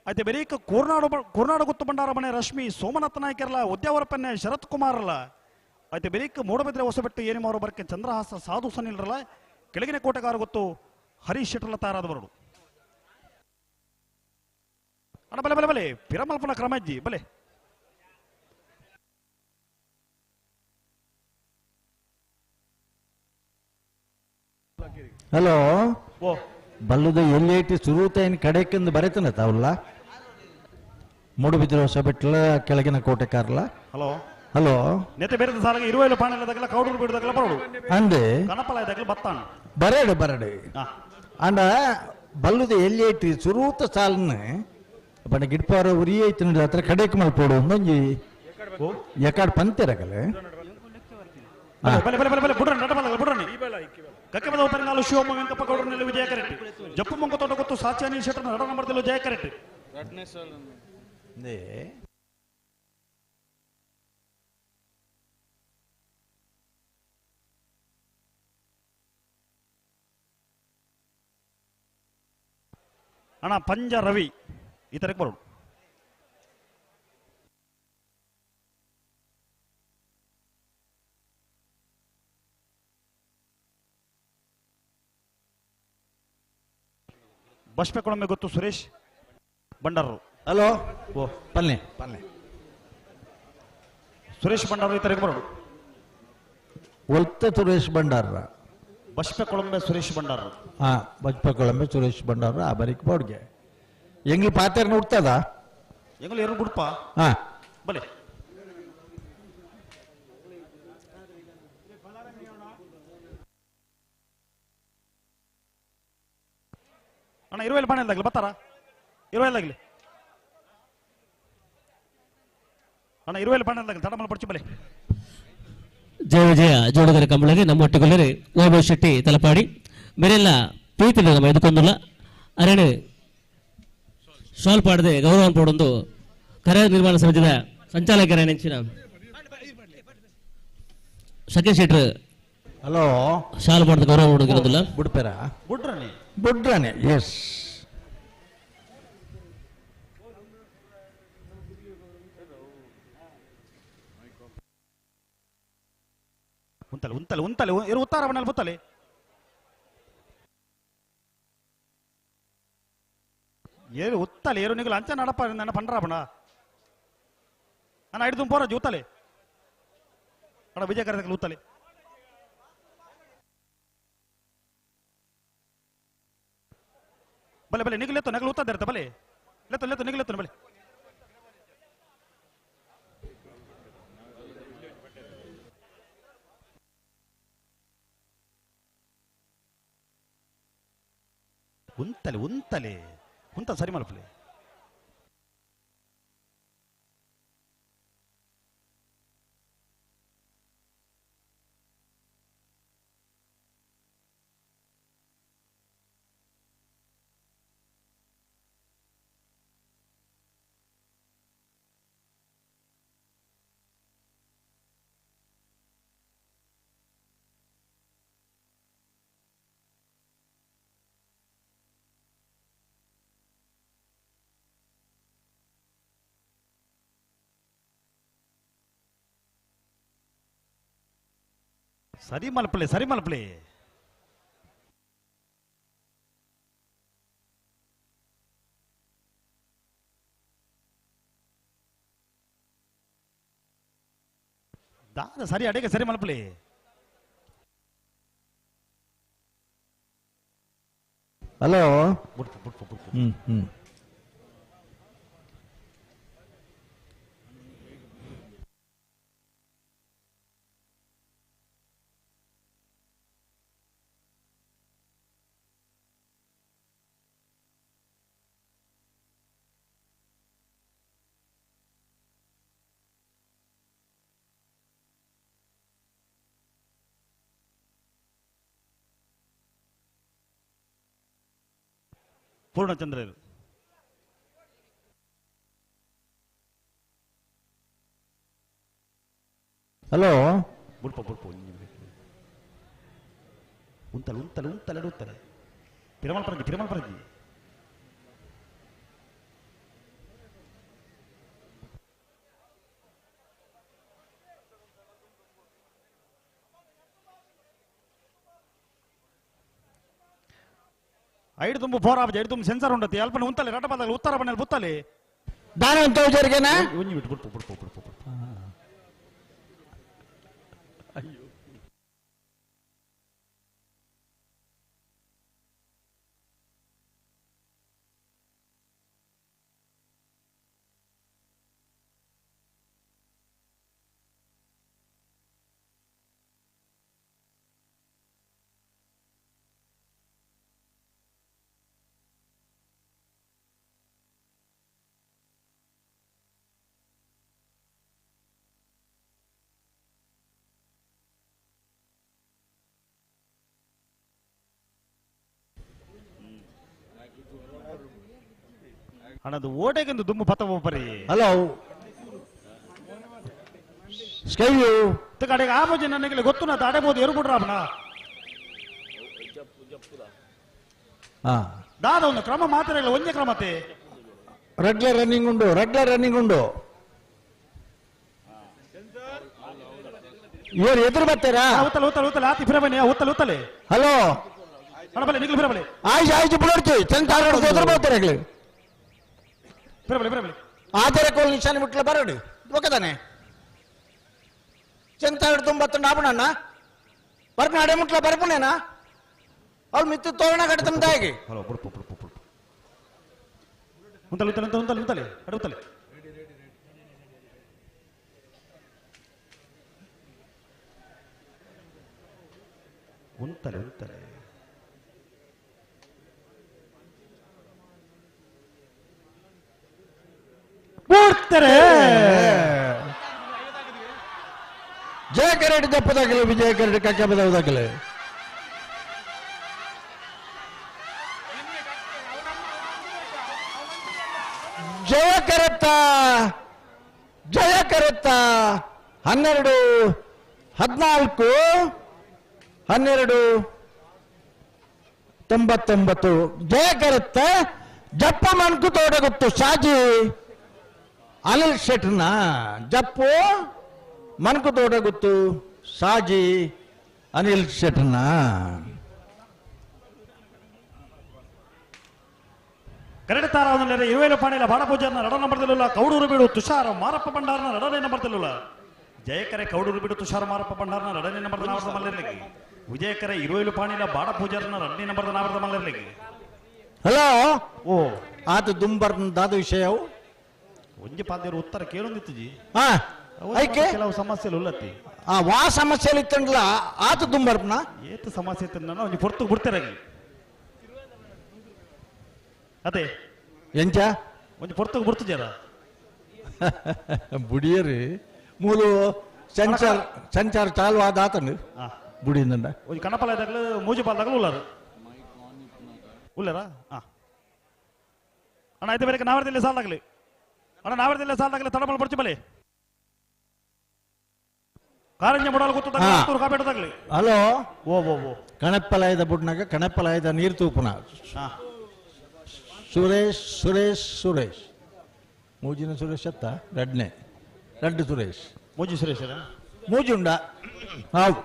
అయితే ಬೆರೀಕ ಕೂರ್ನಾಡು ಕೂರ್ನಾಡು ಗುತ್ತು ಭಂಡಾರ ಮನೆ ರಶ್ಮಿ ಸೋಮನಾಥ ನಾಯ್ಕರ್ಲ ಉದ್ಯಾವರ ಪೆನ್ನೆ ಶರತ್ ಕುಮಾರ್ಲ అయితే ಬೆರೀಕ ಮೂಡಬಿದ್ರೆ ಹೊಸಬೆಟ್ಟು ಏನಿಮಾರು ಬರ್ಕೆ ಚಂದ್ರಹಾಸ ಸಾಧು ಸನಿಲ್ರಲ್ಲ ಕೆಳಗಿನ ಕೋಟೆಗಾರ ಗೊತ್ತು ಹರೀಶ್ ಶೆಟ್ಟರ್ಲ ತಯಾರಾದವರು ಅಣ್ಣ ಬಲೆ ಬಲೆ ಬಲೆ ಪಿರಮಲ್ಪನ ಕ್ರಮಜ್ಜಿ ಬಲೆ ಹಲೋ ಓ ಬಲ್ಲದ ಎಲ್ಲಿ ಸುರೂತ ಏನು ಕಡೆಕ್ಕೆಂದು ಬರೀತಾನೆ ತಾವಲ್ಲ ಮೂಡುಬಿದ್ರೆ ಹೊಸ ಬಿಟ್ಲ ಕೆಳಗಿನ ಕೋಟೆ ಕಾರ್ಲ ಹಲೋ ಹಲೋ ನೆತೆ ಬೇರೆ ಸಾಲಾಗ ಇರುವೈಲು ಪಾಣೆಲ್ಲ ಕೌಡೂರು ಬಿಡದಾಗಲ ಬರೋಡು ಅಂದೆ ಕಣಪಲ ಇದಾಗಲ ಬತ್ತಾಣ ಬರಡು ಬರಡು ಅಂಡ ಬಲ್ಲುದ ಎಲ್ಲಿ ಐತಿ ಸುರೂತ ಸಾಲನ್ನ ಬಣ್ಣ ಗಿಡ್ಪಾರ ಉರಿ ಐತಿ ನೋಡಿ ಹತ್ರ ಕಡೆಕ್ ಮಲ್ಪೋಡು ಒಂದೊಂಜಿ ಎಕಾಡ್ ಪಂತೆರಗಲೆ ಬಲೆ ಬಲೆ ಬಲೆ ಬಲೆ ಬುಡ್ರನ್ ನಟ ಬಲ ಬುಡ್ರನಿ ಕಕ್ಕೆ ಬದ ಉಪರಿಂಗಾಲು ಶಿವಮ್ಮ ವೆಂಕಪ್ಪ ಗೌಡರನಲ್ಲಿ ವಿಜಯ ಕರೆಟ್ಟಿ ಜಪ್ಪು ಮಂಗ ತೋಟ ಗೊತ್ತು ಸಾಚಿ ಅನಿಲ್ ಶೆಟ್ಟರ್ ನಡ ನಂಬರ್ದಲ್ಲೂ ಜಯ ಕರೆಟ್ಟಿ ಅಣ್ಣ ಪಂಜ ರವಿ ಈ ತರಕ್ಕೆ ಬರೋಣ ಬಸ್ಪೆ ಕೊಳಂಬೆ ಗೊತ್ತು ಸುರೇಶ್ ಭಂಡಾರರು ಹಲೋ ಓ ಪಲ್ಲೆ ಪಲ್ಲೆ ಸುರೇಶ್ ಭಂಡಾರು ಈ ತರಕ್ಕೆ ಬರೋಣ ಒಲ್ತ ಸುರೇಶ್ ಭಂಡಾರ ಬಸ್ಪೆ ಕೊಳಂಬೆ ಸುರೇಶ್ ಭಂಡಾರರು ಹಾ ಬಜ್ಪ ಕೊಳಂಬೆ ಸುರೇಶ್ ಭಂಡಾರ ಆ ಬರೀಕ್ ಬೋರ್ಡ್ಗೆ ಎಂಗ್ಲಿ ಪಾತೆರ್ನ ಹುಡ್ತದ ಎಂಗಲು ಎರಡು ಗುಡ್ಪ ಹಾ ಬಲೆ ಅಣ್ಣ ಇರುವೆಲ್ಲ ಬಾಣೆಲ್ದಾಗ್ಲಿ ಬರ್ತಾರ ಇರುವೆಲ್ದಾಗ್ಲಿ ಅಣ್ಣ ಇರುವೆಲ್ಲ ಬಾಣೆಲ್ದಾಗ್ಲಿ ತಡಮಲ್ ಪಡ್ಚಿ ಬಲೆ ಜಯ ವಿಜಯ ಜೋಡುಗರ ಕಂಬಳಗೆ ನಮ್ಮ ಒಟ್ಟಿಗೊಲ್ಲರೆ ವೈಭವ್ ಶೆಟ್ಟಿ ತಲಪಾಡಿ ಮೇರೆಲ್ಲ ಪ್ರೀತಿ ನಮ್ಮ ಎದುಕೊಂದುಲ್ಲ ಅರಣೆ ಶಾಲ್ ಪಾಡದೆ ಗೌರವ ಪಡೊಂದು ಕರೆ ನಿರ್ಮಾಣ ಸಮಿತಿಯ ಸಂಚಾಲಕರ ನೆಂಚಿನ ಸಖಿ ಶೆಟ್ರು ಹಲೋ ಶಾಲ್ ಪಾಡದ ಗೌರವ ಕೊಡೋದಿಲ್ಲ ಬುಡ್ಪೆರ ಬುಡ್ರನಿ ಬುಡ್ರನೆ ಎಸ್ ಉಂತಲೆ ಉಂತಲೆ ಉಂತಲೆ ಇರು ಉತ್ತಾರ ಬಣ್ಣಲ್ಲಿ ಬುತ್ತಲೆ ಏರು ಉತ್ತಲೆ ಏರು ನಿಗಲು ಅಂಚ ನಡಪ ನನ್ನ ಪಂಡ್ರ ಬಣ್ಣ ನಾನು ಹಿಡಿದು ಪೋರ ಉತ್ತಲೆ ಅಣ್ಣ ವಿಜಯ ಕರೆದ ಉತ್ತಲೆ ಬಲೆ ಬಲೆ ನಿಗಲೆತ್ತು ನಗಲು ಉತ್ತದ ಬಲೆ ಲೆತ್ತು ಲೆತ್ತು ನಿಗಲೆತ್ತು ಬಲೆ ಉಂತಲೆ ಉಂತಲೆ ಉಂತ ಸರಿ ಮಲ್ಪಲೆ ಸರಿ ಮಲ್ಪಲೆ ಸರಿ ಮಲ್ಪಲೆ. ದಾದ ಸರಿ ಅಡಿಗೆ ಸರಿ ಮಲ್ಪಲಿ. ಹಲೋ ಬುಡ್ಪು ಬುಡ್ಪು ಬುಡ್ಪು. ಹ್ಮ್ ಹ್ಮ್ ಪೂರ್ಣಚಂದ್ರರು ಹಲೋ ಬುಡ್ಪ ಬುಡ್ಪ ಉಂತಲೆ ಉಂತಲೆ ಉಂತಲೆ ಉಂತಲೆ ಪಿರಮಲ್ ಪರಂಜಿ ಪಿರಮಲ್ ಪರಂಜಿ ಐದು ತುಂಬ ಫೋರ್ ಆಫ್ ಐದು ತುಂಬ ಸೆನ್ಸರ್ ಉಂಟತಿ ಅಲ್ಪನ ಉಂತಲೆ ರಟ ಪದಗಳು ಉತ್ತರ ಬಣ್ಣಲ್ಲಿ ಬುತ್ತಲೆ ದಾನ ಅಂತ ವಿಚಾರಿಕೆನಾ ಒಂಜಿ ಬಿಟ್ಟು ಬುಡ್ಪು ಬುಡ್ಪು ಬುಡ್ಪು ಬುಡ್ಪು. ಅಣ್ಣದು ಓಟೆಗೆಂದು ದುಮ್ಮು ಪತ್ತ ಪರಿ ಹಲೋ ಸ್ಕೈವ್ಯೂ ಕಡೆಗೆ ಆ ಬಜೆ ನನಗೆ ಗೊತ್ತು ನಾ ತಾಡೆಬೋದು ಎರು ಬಿಡ್ರಾಬನ ಹಾ ದಾದ ಒಂದು ಕ್ರಮ ಮಾತ್ರ ಇಲ್ಲ ಒಂದೇ ಕ್ರಮತೆ ರೆಗ್ಯುಲರ್ ರನ್ನಿಂಗ್ ಉಂಡು ರೆಗ್ಯುಲರ್ ರನ್ನಿಂಗ್ ಉಂಡು ಇವರು ಎದುರು ಬರ್ತಾರಾ ಉತ್ತಲೆ ಉತ್ತಲೆ ಉತ್ತಲೆ ಆತಿ ಫಿರಬನೆ ಉತ್ತಲೆ ಉತ್ತಲೆ ಹಲೋ ಅಣ್ಣ ಬಲೆ ನಿಗ್ಲು ಫಿರಬಲೆ ಆಯ್ತು ಆಯ್ತು ಬಿಡೋರ್ತಿ ಚಂದ ಎದುರು ಬರ್ತಾರೆ ಫಿರಬಲೆ ಫಿರಬಲೆ ಆತರ ಕೋಲ್ ನಿಶಾನೆ ಬಿಟ್ಲ ಬರೋಡಿ ಒಕ್ಕದಾನೆ ಚೆಂತ ತೊಂಬತ್ತೊಂದು ಆಪಣಣ್ಣ ಬರ್ಪಣ ಅಡೆ ಮುಟ್ಲ ಬರ್ಪಣೇನಾ ಅವ್ಳು ಮಿತ್ತು ತೋರಣ ಕಟ್ತಂತ ಹೇಗೆ ಹಲೋ ಬುಡ್ಪು ಬುಡ್ಪು ಬುಡ್ಪು ಉಂತಲೆ ಉತ್ತಲೆ ಉಂತಲೆ ಉಂತಲೆ ಉಂತಲೆ ಅಡೆ ಉತ್ತಲೆ ಉಂತಲೆ ಉಂತಲೆ ಪೂರ್ತಾರೆ ಜಯ ಕರಡಿ ದಪ್ಪದಾಗಲಿ ವಿಜಯ ಕರಡಿ ಕಕ್ಕೆ ಬದಲಾಗಲಿ ಜಯ ಕರತ್ತ ಜಯ ಕರತ್ತ 12 14 12 99 ಜಯ ಕರತ್ತ ಜಪ್ಪ ಮನ್ಕು ತೋಡಗುತ್ತು ಸಾಜಿ ಅನಿಲ್ ಶೆಟ್ನ ಜಪ್ಪು ಮನ್ಕು ತೋಟಗುತ್ತು ಸಾಜಿ ಅನಿಲ್ ಶೆಟ್ನ ಕರಡಿತಾರ ಇರುವೇಲು ಪಾಣಿಲ ಬಾಡಪೂಜಾರನ ರಡ ನಂಬರ್ ತೆಲ್ಲುಲ್ಲ ಕೌಡೂರು ಬೀಡು ತುಷಾರ ಮಾರಪ್ಪ ಭಂಡಾರನ ರಡನೇ ನಂಬರ್ ತೆಲ್ಲುಲ್ಲ ಜಯಕರೆ ಕೌಡೂರು ಬೀಡು ತುಷಾರ ಮಾರಪ್ಪ ಭಂಡಾರನ ರಡನೇ ನಂಬರ್ ನಾವರದ ಮಲ್ಲಿರ್ಲಿಕ್ಕೆ ವಿಜಯಕರೆ ಇರುವೇಲು ಪಾಣಿಲ ಬಾಡಪೂಜಾರನ ರಡನೇ ನಂಬರ್ ನಾವರದ ಮಲ್ಲಿರ್ಲಿಕ್ಕೆ ಹಲೋ ಓ ಆತ ದುಂಬರ್ದಾದ ವಿಷಯವು ಒಂಜಿ ಪಾದೇರು ಉತ್ತರ ಕೇಳೊಂದಿತ್ತು ಜಿ ಹಾ ಐಕೆ ಕೆಲವು ಸಮಸ್ಯೆ ಉಲ್ಲತ್ತಿ ಆ ವಾ ಸಮಸ್ಯೆ ಇತ್ತಂಡ್ಲ ಆತ ದುಂಬರ್ಪನ ಏತ ಸಮಸ್ಯೆ ಇತ್ತು ಒಂಜಿ ಪೊರ್ತು ಬಿಡ್ತಾರೆ ಅದೇ ಎಂಚ ಒಂಜಿ ಪೊರ್ತುಗು ಬಿಡ್ತು ಜರ ಬುಡಿಯರಿ ಮೂಲು ಸಂಚಾರ ಸಂಚಾರ ಚಾಲು ಆದ ಆತನು ಬುಡಿಯಿಂದ ಒಂಜಿ ಕಣಪಲ ಇದ್ದಾಗಲೂ ಮೂಜಿ ಪಾಲ್ದಾಗಲೂ ಉಳ್ಳಾರು ಉಳ್ಳಾರ ಹಾ ಅಣ್ಣ ಆಯ್ತು ಬೇರೆ ನಾವರ್ದಿಲ್ಲ ಸಾಲಾಗಲಿ ಅಣ್ಣ ನಾವರ್ದಿಲ್ಲ ಸಾಲಾಗಲಿ ತಡಮಲ್ ಬರ್ಚಿ ಬಲಿ ಕಾರಂಜ ಮುಡಾಲ್ ಗೊತ್ತು ಕಾಪೇಟದಾಗಲಿ ಹಲೋ ಓ ಓ ಓ ಕಣಪ್ಪಲಾಯದ ಬುಡ್ನಾಗ ಕಣಪ್ಪಲಾಯದ ನೀರು ತೂಪುನ ಸುರೇಶ್ ಸುರೇಶ್ ಸುರೇಶ್ ಮೂಜಿನ ಸುರೇಶ್ ಅತ್ತ ರಡ್ನೆ ರಡ್ಡು ಸುರೇಶ್ ಮೂಜಿ ಸುರೇಶ್ ಮೂಜಿ ಉಂಡ ಹೌದು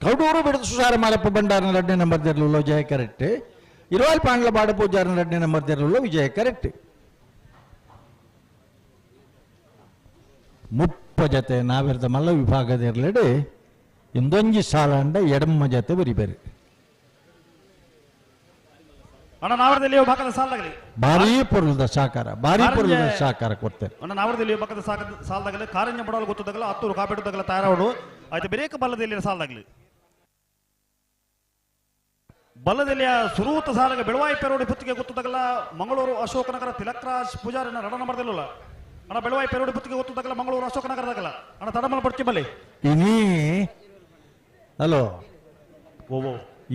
ಕೌಡೂರು ಬಿಡದು ಸುಸಾರ ಮಾರಪ್ಪ ಭಂಡಾರನ ರಡ್ನೆ ನಂಬರ್ ತೆರಲುಲ್ಲೋ ಜಯ ಕರೆಕ್ಟ್ ಇರುವಾಲ್ ಪಾಂಡ್ಲ ಬಾಡ ಪೂಜಾರನ ರಡ್ನೆ ನಂಬರ್ ತೆರಲುಲ್ಲೋ ವಿಜಯ ಕರೆಕ್ಟ್ ಮುಪ್ಪ ಜತೆ ನಾವೆರ್ದ ಮಲ್ಲ ವಿಭಾಗದ ಇರಲಿಡಿ ಇಂದೊಂಜಿ ಸಾಲಾಂಡ ಎಡಮ್ಮ ಜತೆ ಬರಿಬೇರಿ. ಅಣ್ಣ ನಾವರದಲ್ಲಿ ಭಾಗದ ಸಾಲದಾಗಲಿ ಭಾರೀ ಪೊರುಳದ ಸಹಕಾರ, ಭಾರೀ ಪೊರುಳದ ಸಹಕಾರ ಕೊಡ್ತಾರೆ. ಅಣ್ಣ ನಾವರದಲ್ಲಿ ಭಾಗದ ಸಾಲದಾಗಲಿ ಕಾರಂಜ ಬಡವಲು ಗೊತ್ತದಾಗಲ ಹತ್ತೂರು ಕಾಪೇಟದಾಗಲ ತಯಾರಾವಡು ಆಯ್ತು ಬೇರೆ ಬಲ್ಲದಲ್ಲಿ ಸಾಲದಾಗಲಿ ಬಲ್ಲದಲ್ಲಿ ಸುರೂತ ಸಾಲಗ ಬೆಳವಾಯಿ ಪೆರೋಡಿ ಪುತ್ತಿಗೆ ಗೊತ್ತದಾಗಲ ಮಂಗಳೂರು ಅಶೋಕನಗರ ತಿಲಕ್ರಾಜ್ ಪೂಜಾರಿನ ರಡ ನಂಬರ್ದಿಲ್ಲ. ಅಣ್ಣ ಬೆಳವಾಯಿ ಪೆರೋಡಿ ಪುತ್ತಿಗೆ ಗೊತ್ತದಾಗಲ ಮಂಗಳೂರು ಅಶೋಕನಗರದಾಗಲ ಅಣ್ಣ ತಡಮಲ್ ಪಡ್ತಿ ಬಲ್ಲಿ ಇನಿ ಹಲೋ ಓ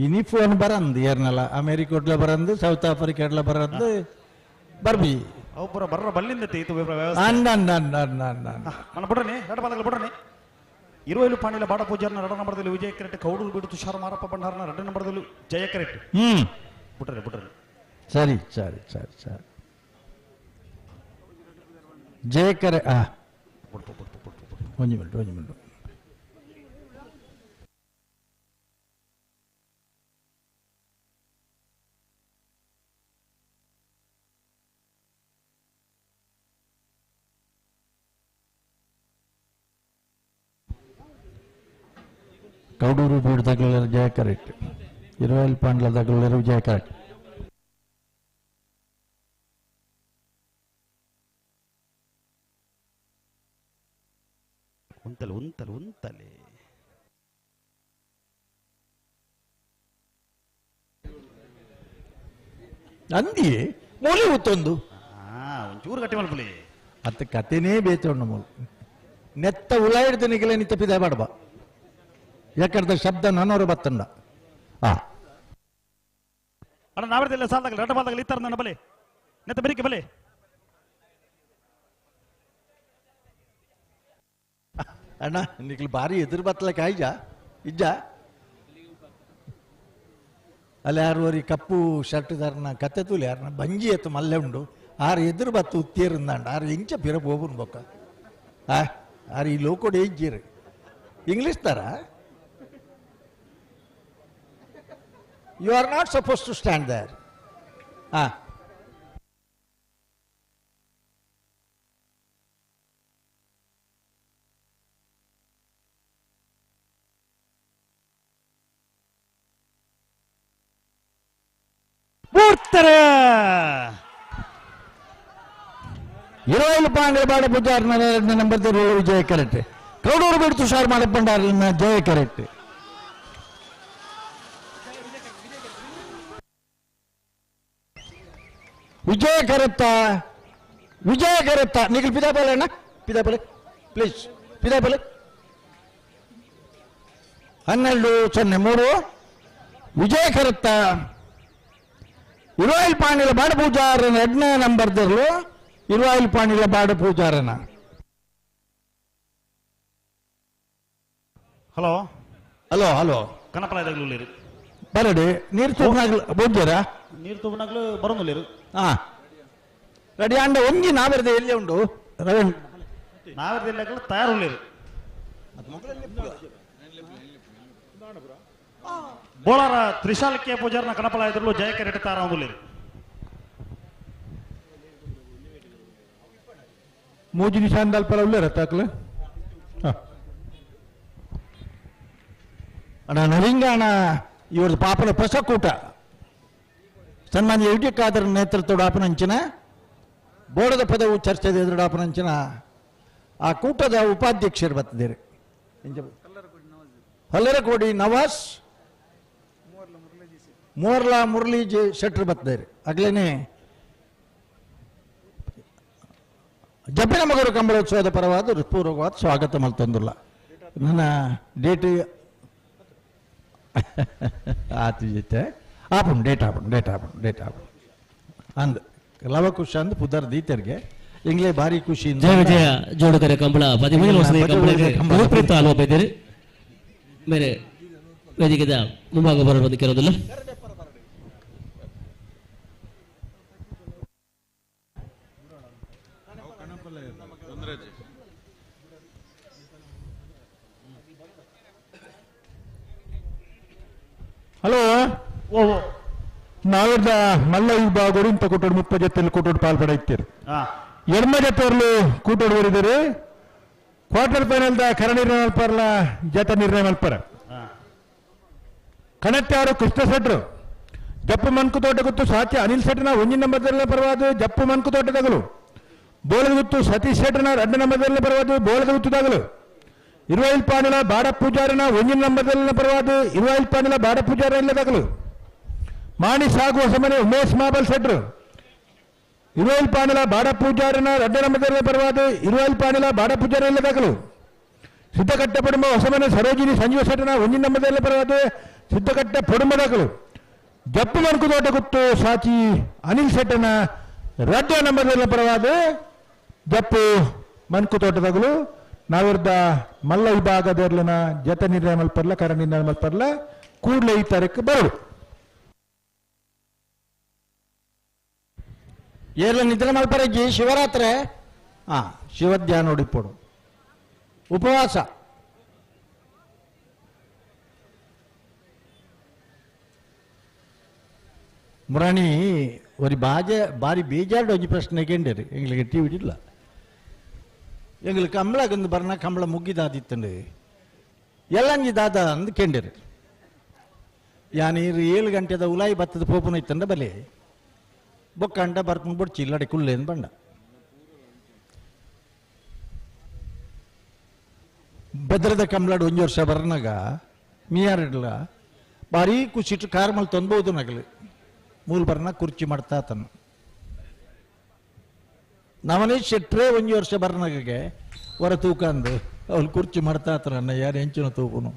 ಇನಿ ಫೋನ್ ಬರಂದು ಏರ್ನಲ್ಲ ಅಮೇರಿಕೊಡ್ಲ ಬರಂದು ಸೌತ್ ಆಫ್ರಿಕಾಡ್ಲ ಬರಂದು ಬರ್ಬಿ ಒಬ್ಬರ ಬರ್ರ ಬಲ್ಲಿಂದ ಇದು ಅಣ್ಣ ಅಣ್ಣ ಅಣ್ಣ ಅಣ್ಣ ಅಣ್ಣ ಅಣ್ಣ ಬಿಡ್ರನಿ ಎರಡು ಬಾದಗಳು ಬಿಡ್ರನಿ. ಇರುವೈಲು ಪಾಣಿಲ ಬಾಡ ಪೂಜಾರನ ರಡ ನಂಬರ್ದಲ್ಲಿ ವಿಜಯ ಕರೆಟ್, ಕೌಡೂರು ಬೀಡು ತುಷಾರ್ ಮಾರಪ್ಪ ಭಂಡಾರನ ರಡ ನಂಬರ್ದಲ್ಲಿ ಜಯ ಕರೆಟ್. ಬಿಡ್ರಿ ಬಿಡ್ರಿ. ಸರಿ ಸರಿ ಸರಿ ಸರಿ ಜಯ ಕರೆ. ಒಂದು ಮಿನಿಟ್ ಒಂದು ಮಿನಿಟ್. ಕೌಡೂರು ಬೀಡು ತಗಲರು ಜಯ ಕರೆಕ್ಟ್, ಇರುವೈಲ್ ಪಾಂಡ್ಲ ತಗಲರು ಜಯ ಕರೆಕ್ಟ್. ಉಂತಲೆ ಉಂತಲೆ ಉಂತಲೆ ಅಂದಿ ಮೂಲೆ ಉತ್ತೊಂದು ಒಂಚೂರು ಗಟ್ಟಿ ಮಲ್ಪುಲಿ ಅತ್ತ ಕತೆನೇ ಬೇತೊಂಡು ಮೂಲು ನೆತ್ತ ಉಲಾಯಿಡ್ದು ನಿಗಲೆ ನಿತ್ತಪಿದ ಬಾಡಬ ಯಾಕಂದ್ರೆ ಶಬ್ದ ನನ್ನವರು ಬತ್ತಂಡ. ಅಣ್ಣ ನಾವರದಿಲ್ಲ ಸಾಲದಾಗಲಿ ರಡ ಬಾದಾಗಲಿ ಇತ್ತರ ನನ್ನ ಬಲೆ ನೆತ್ತ ಬೆರಿಕೆ ಬಲೆ. ಅಣ್ಣ ನಿಕ್ಲು ಭಾರಿ ಎದುರು ಬತ್ತಲಕ್ಕೆ ಆಯ್ಜ ಇಜ್ಜ ಅಲ್ಲಿ ಯಾರು ಕಪ್ಪು ಶರ್ಟ್ ದಾರನ ಕತ್ತೆ ತೂಲಿ ಯಾರನ್ನ ಬಂಜಿ ಎತ್ತು ಮಲ್ಲೆ ಉಂಡು ಆರು ಎದುರು ಬತ್ತು ಉತ್ತೇರಿಂದಾಂಡ ಆರು ಇಂಚ ಪಿರ ಬೋಬುನ್ ಬೊಕ್ಕ ಆರು ಈ ಲೋಕೋಡು ಏಜ್ಜಿರು ಇಂಗ್ಲೀಷ್ ತರ. You are not supposed to stand there. Iruvailu ಪಾಂಡೆ ಬಾಡ ಪೂಜಾರನ ನಂಬರ್ ವಿಜಯ ಕರೆಕ್ಟ್, ಕೌಡೂರು ಬಿಡು ತುಷಾರ್ ಮಾಡಪ್ಪಂಡಾರನ ಜಯ ಕರೆಕ್ಟ್. ವಿಜಯ ಕರೆತ್ತ ವಿಜಯ ಕರೆತ್ತ ನಿಖಿಲ್ ಪಿದಾಪಲೆ ಅಣ್ಣ ಪಿದಾಪಲೆ ಪ್ಲೀಸ್ ಪಿದಾಪಲೆ. 12-03 ವಿಜಯ ಕರೆತ್ತ ಇರುವಾಯಿಲ್ ಪಾಂಡಿಲ ಬಾಡ ಪೂಜಾರನ ಎರಡನೇ ನಂಬರ್ ದರ್ಲು ಇರುವಾಯಿಲ್ ಪಾಂಡಿಲ ಬಾಡ ಪೂಜಾರನ. Hello hello hello ಕನಪಲ ಬರಡಿ ನೀರು ತುಂಬನಾಗ್ಲು ಬೋಜ್ಜರಾ ನೀರು ತುಂಬನಾಗ್ಲು ಬರೋದಿಲ್ಲ. ಹಾ ರೆಡಿ ಅಂಡ ಒಂಜಿ ನಾವೆರ್ದ ಎಲ್ಲಿ ಉಂಡು ನಾವೆರ್ದ ಎಲ್ಲಿ ತಯಾರು ಬೋಳಾರ ತ್ರಿಶಾಲ್ ಕೆ ಪೂಜಾರನ ಕನಪಲ ಇದ್ರು ಜಯಕ ರೆಡ್ಡಿ ತಾರ ಮೂಜಿ ನಿಶಾನ್ ದಲ್ಪಲ ಉಲ್ಲೇರ ತಾಕ್ಲೆ. ಅಣ್ಣ ನರಿಂಗಾಣ ಇವ್ರದ್ದು ಪಾಪನ ಪಸಕೂಟ ಸನ್ಮಾನ್ಯ ಯು ಟಿ ಖಾದರ್ ನೇತೃತ್ವದ ಆಪನಂಚಿನ ಬೋಡದ ಪದವು ಚರ್ಚೆದ ಎದುರು ಆಪನಂಚಿನ ಆ ಕೂಟದ ಉಪಾಧ್ಯಕ್ಷರು ಬರ್ತಿದ್ದೀರಿ. ಹಲ್ಲರಕೋಡಿ ನವಾಸ್ ಮೋರ್ಲಾ ಮುರಳಿ ಜೆ ಶೆಟ್ರು ಬರ್ತಿದ್ದಾರೆ. ಆಗ್ಲೇನೆ ಜಪ್ಪಿನ ಮಗರು ಕಂಬಳೋತ್ಸವದ ಪರವಾದ ಹೃತ್ಪೂರ್ವಕವಾದ ಸ್ವಾಗತ ಮಲ್ತೊಂದುಲ್ಲ. ನನ್ನ ಡೇಟ್ ಆತು ಜೊತೆ ಆಪುಂಡು ಡೇಟ್ ಆಪುಂಡು ಡೇಟ್ ಆಪುಂಡು ಡೇಟ್ ಆಪುಂಡು ಅಂದ್ ಲವಕುಶ ಅಂದ್ ಪುದರ್ ದೀತರಿಗೆ ಇಂಗ್ಲೇ ಭಾರಿ ಖುಷಿ. ಜಯ ವಿಜಯ ಜೋಡುಕರೆ ಕಂಬಳ 13 ವರ್ಷದ ಕಂಬಳಕ್ಕೆ ಬಹುಪ್ರೀತ ಆಲೋಪ ಇದ್ದೀರಿ. ಬೇರೆ ವೇದಿಕೆದ ಮುಂಭಾಗ ಬರಬಹುದು ಕೇಳೋದಿಲ್ಲ. ಹಲೋ ನಾವೆರ್ದ ಮಲ್ಲ ವಿಭಾಗರು ಇಂತ ಕೂಟೋಡು 30 ಜೊತೆಯಲ್ಲಿ ಕೂಟೋಡು ಪಾಲ್ಪಡ ಇತ್ತೀರಿ. ಎಡ್ಮ ಜೊತೆಯಲ್ಲಿ ಕೂಟೋಡು ಬರಿದರೆ ಕ್ವಾರ್ಟರ್ ಫೈನಲ್ ದ ಕರ ನಿರ್ಣಯ ಮಲ್ಪರ್ಲ ಜತ ನಿರ್ಣಯ ಮಲ್ಪರ. ಕಣಟ್ಟಾರು ಕೃಷ್ಣ ಶೆಟ್ರು ಜಪ್ಪು ಮನ್ಕು ತೋಟ ಗುತ್ತು ಸಾಚಿ ಅನಿಲ್ ಶೆಟ್ಟನ ಒಂಜಿನ ನಂಬರ್ದಲ್ಲಿ ಪರವಾದ ಜಪ್ಪು ಮನ್ಕು ತೋಟದಗಲು. ಬೋಳದ ಗುತ್ತು ಸತೀಶ್ ಶೆಟ್ಟನ 2 ನಂಬರ್ದಲ್ಲಿ ಪರವಾದ ಬೋಳದ ಗುತ್ತುದಾಗಲು. ಇರುವೈಲ್ ಪಾಂಡಲ ಬಾಡ ಪೂಜಾರಿನ 1 ನಂಬರ್ದಲ್ಲಿ ಪರವಾದ ಇರುವೈಲ್ ಪಾಂಡಲ ಬಾಡ ಪೂಜಾರ ಇಲ್ಲದಾಗಲು. ಮಾಣಿ ಸಾಗು ಹೊಸಮನೆ ಉಮೇಶ್ ಮಾಬಲ್ ಶೆಟ್ರು ಇರುವೈಲ್ ಪಾಂಡಲ ಬಾಡ ಪೂಜಾರಿನ 2 ನಂಬರ್ದಲ್ಲಿ ಪರವಾದ ಇರುವೈಲ್ ಪಾಂಡಲ ಬಾಡ ಪೂಜಾರ ಇಲ್ಲದಾಗಲು. ಸಿದ್ಧಕಟ್ಟೆ ಪಡುಂಬ ಹೊಸಮನೆ ಸರೋಜಿನಿ ಸಂಜೀವ ಶೆಟ್ಟನ 1 ನಂಬರ್ದಲ್ಲಿ ಪರವಾದ ಸಿದ್ಧಕಟ್ಟೆ ಪಡುಂಬದಾಗಲು. ಜಪ್ಪು ಮನ್ಕು ತೋಟ ಗುತ್ತು ಸಾಚಿ ಅನಿಲ್ ಶೆಟ್ಟನ 2 ನಂಬರ್ದಲ್ಲಿ ಪರವಾದ ಜಪ್ಪು ಮನ್ಕು ತೋಟದಾಗಲು. ನಾವಿರ್ದ ಮಲ್ಲ ವಿಭಾಗದರ್ಲನ ಜತ ನಿರ್ಣಯ ಮಲ್ಪರ್ಲ ಕರ ನಿರ್ಣಯ ಮಲ್ಪರ್ಲ ಕೂಡಲೇ ಈ ತಾರೀಕು ಬರಡು. ಏರ್ಲ ನಿದ್ರೆ ಮಲ್ಪರಜ್ಜಿ ಶಿವರಾತ್ರಿ ಶಿವಧ್ಯಾನ ಉಡಿಪೋಡು ಉಪವಾಸ. ಮುರಾಣಿ ಒರಿ ಬಾಜೆ ಬಾರಿ ಬೇಜಾರ್ಡ್ ಒಂಜಿ ಪ್ರಶ್ನೆ ಕೇಂಡೇರಿ ಎಂಗ್ಲಿಗೆ ಟಿ ವಿ ಇಲ್ಲ. ಎಂಗ್ಲಿ ಕಂಬಳಗೊಂದು ಬರ್ನ ಕಂಬಳ ಮುಗ್ಗಿದಾದಿತ್ತಂಡು ಎಲ್ಲಂಜಿ ದಾದ ಅಂದು ಕೇಂಡೇರಿ. ಯಾನ್ 7 ಗಂಟೆದ ಉಲಾಯಿ ಬತ್ತದ ಪೋಪುನ ಇತ್ತಂಡ ಬಲೆ ಬೊಕ್ಕಂಡ ಬರ್ಕೊಂಡು ಬೊಡ್ಚಿ ಇಲ್ಲಡೆ ಕುಲ್ಲೇನು ಬಂಡ. ಭದ್ರದ ಕಂಬಳಾಡು ಒಂಜಿ ವರ್ಷ ಬರ್ನಾಗ ಮೀಯಾರಿಡ್ಲ ಭಾರೀ ಖುಷಿಟ್ಟು ಕಾರ್ ಮಲ್ ತೊಂದ್ಬೋದು ನಗಲು ಮೂಲ ಬರ್ನ ಕುರ್ಚಿ ಮಾಡ್ತಾ ತನ್ನ ನವನೇ ಶೆಟ್ರೇ ಒಂಜಿ ವರ್ಷ ಬರ್ನಾಗೆ ಹೊರ ತೂಕಂದು ಅವಳು ಕುರ್ಚಿ ಮಾಡ್ತಾ ಅನ್ನ ಯಾರು ಹೆಂಚಿನ ತೂಕುನು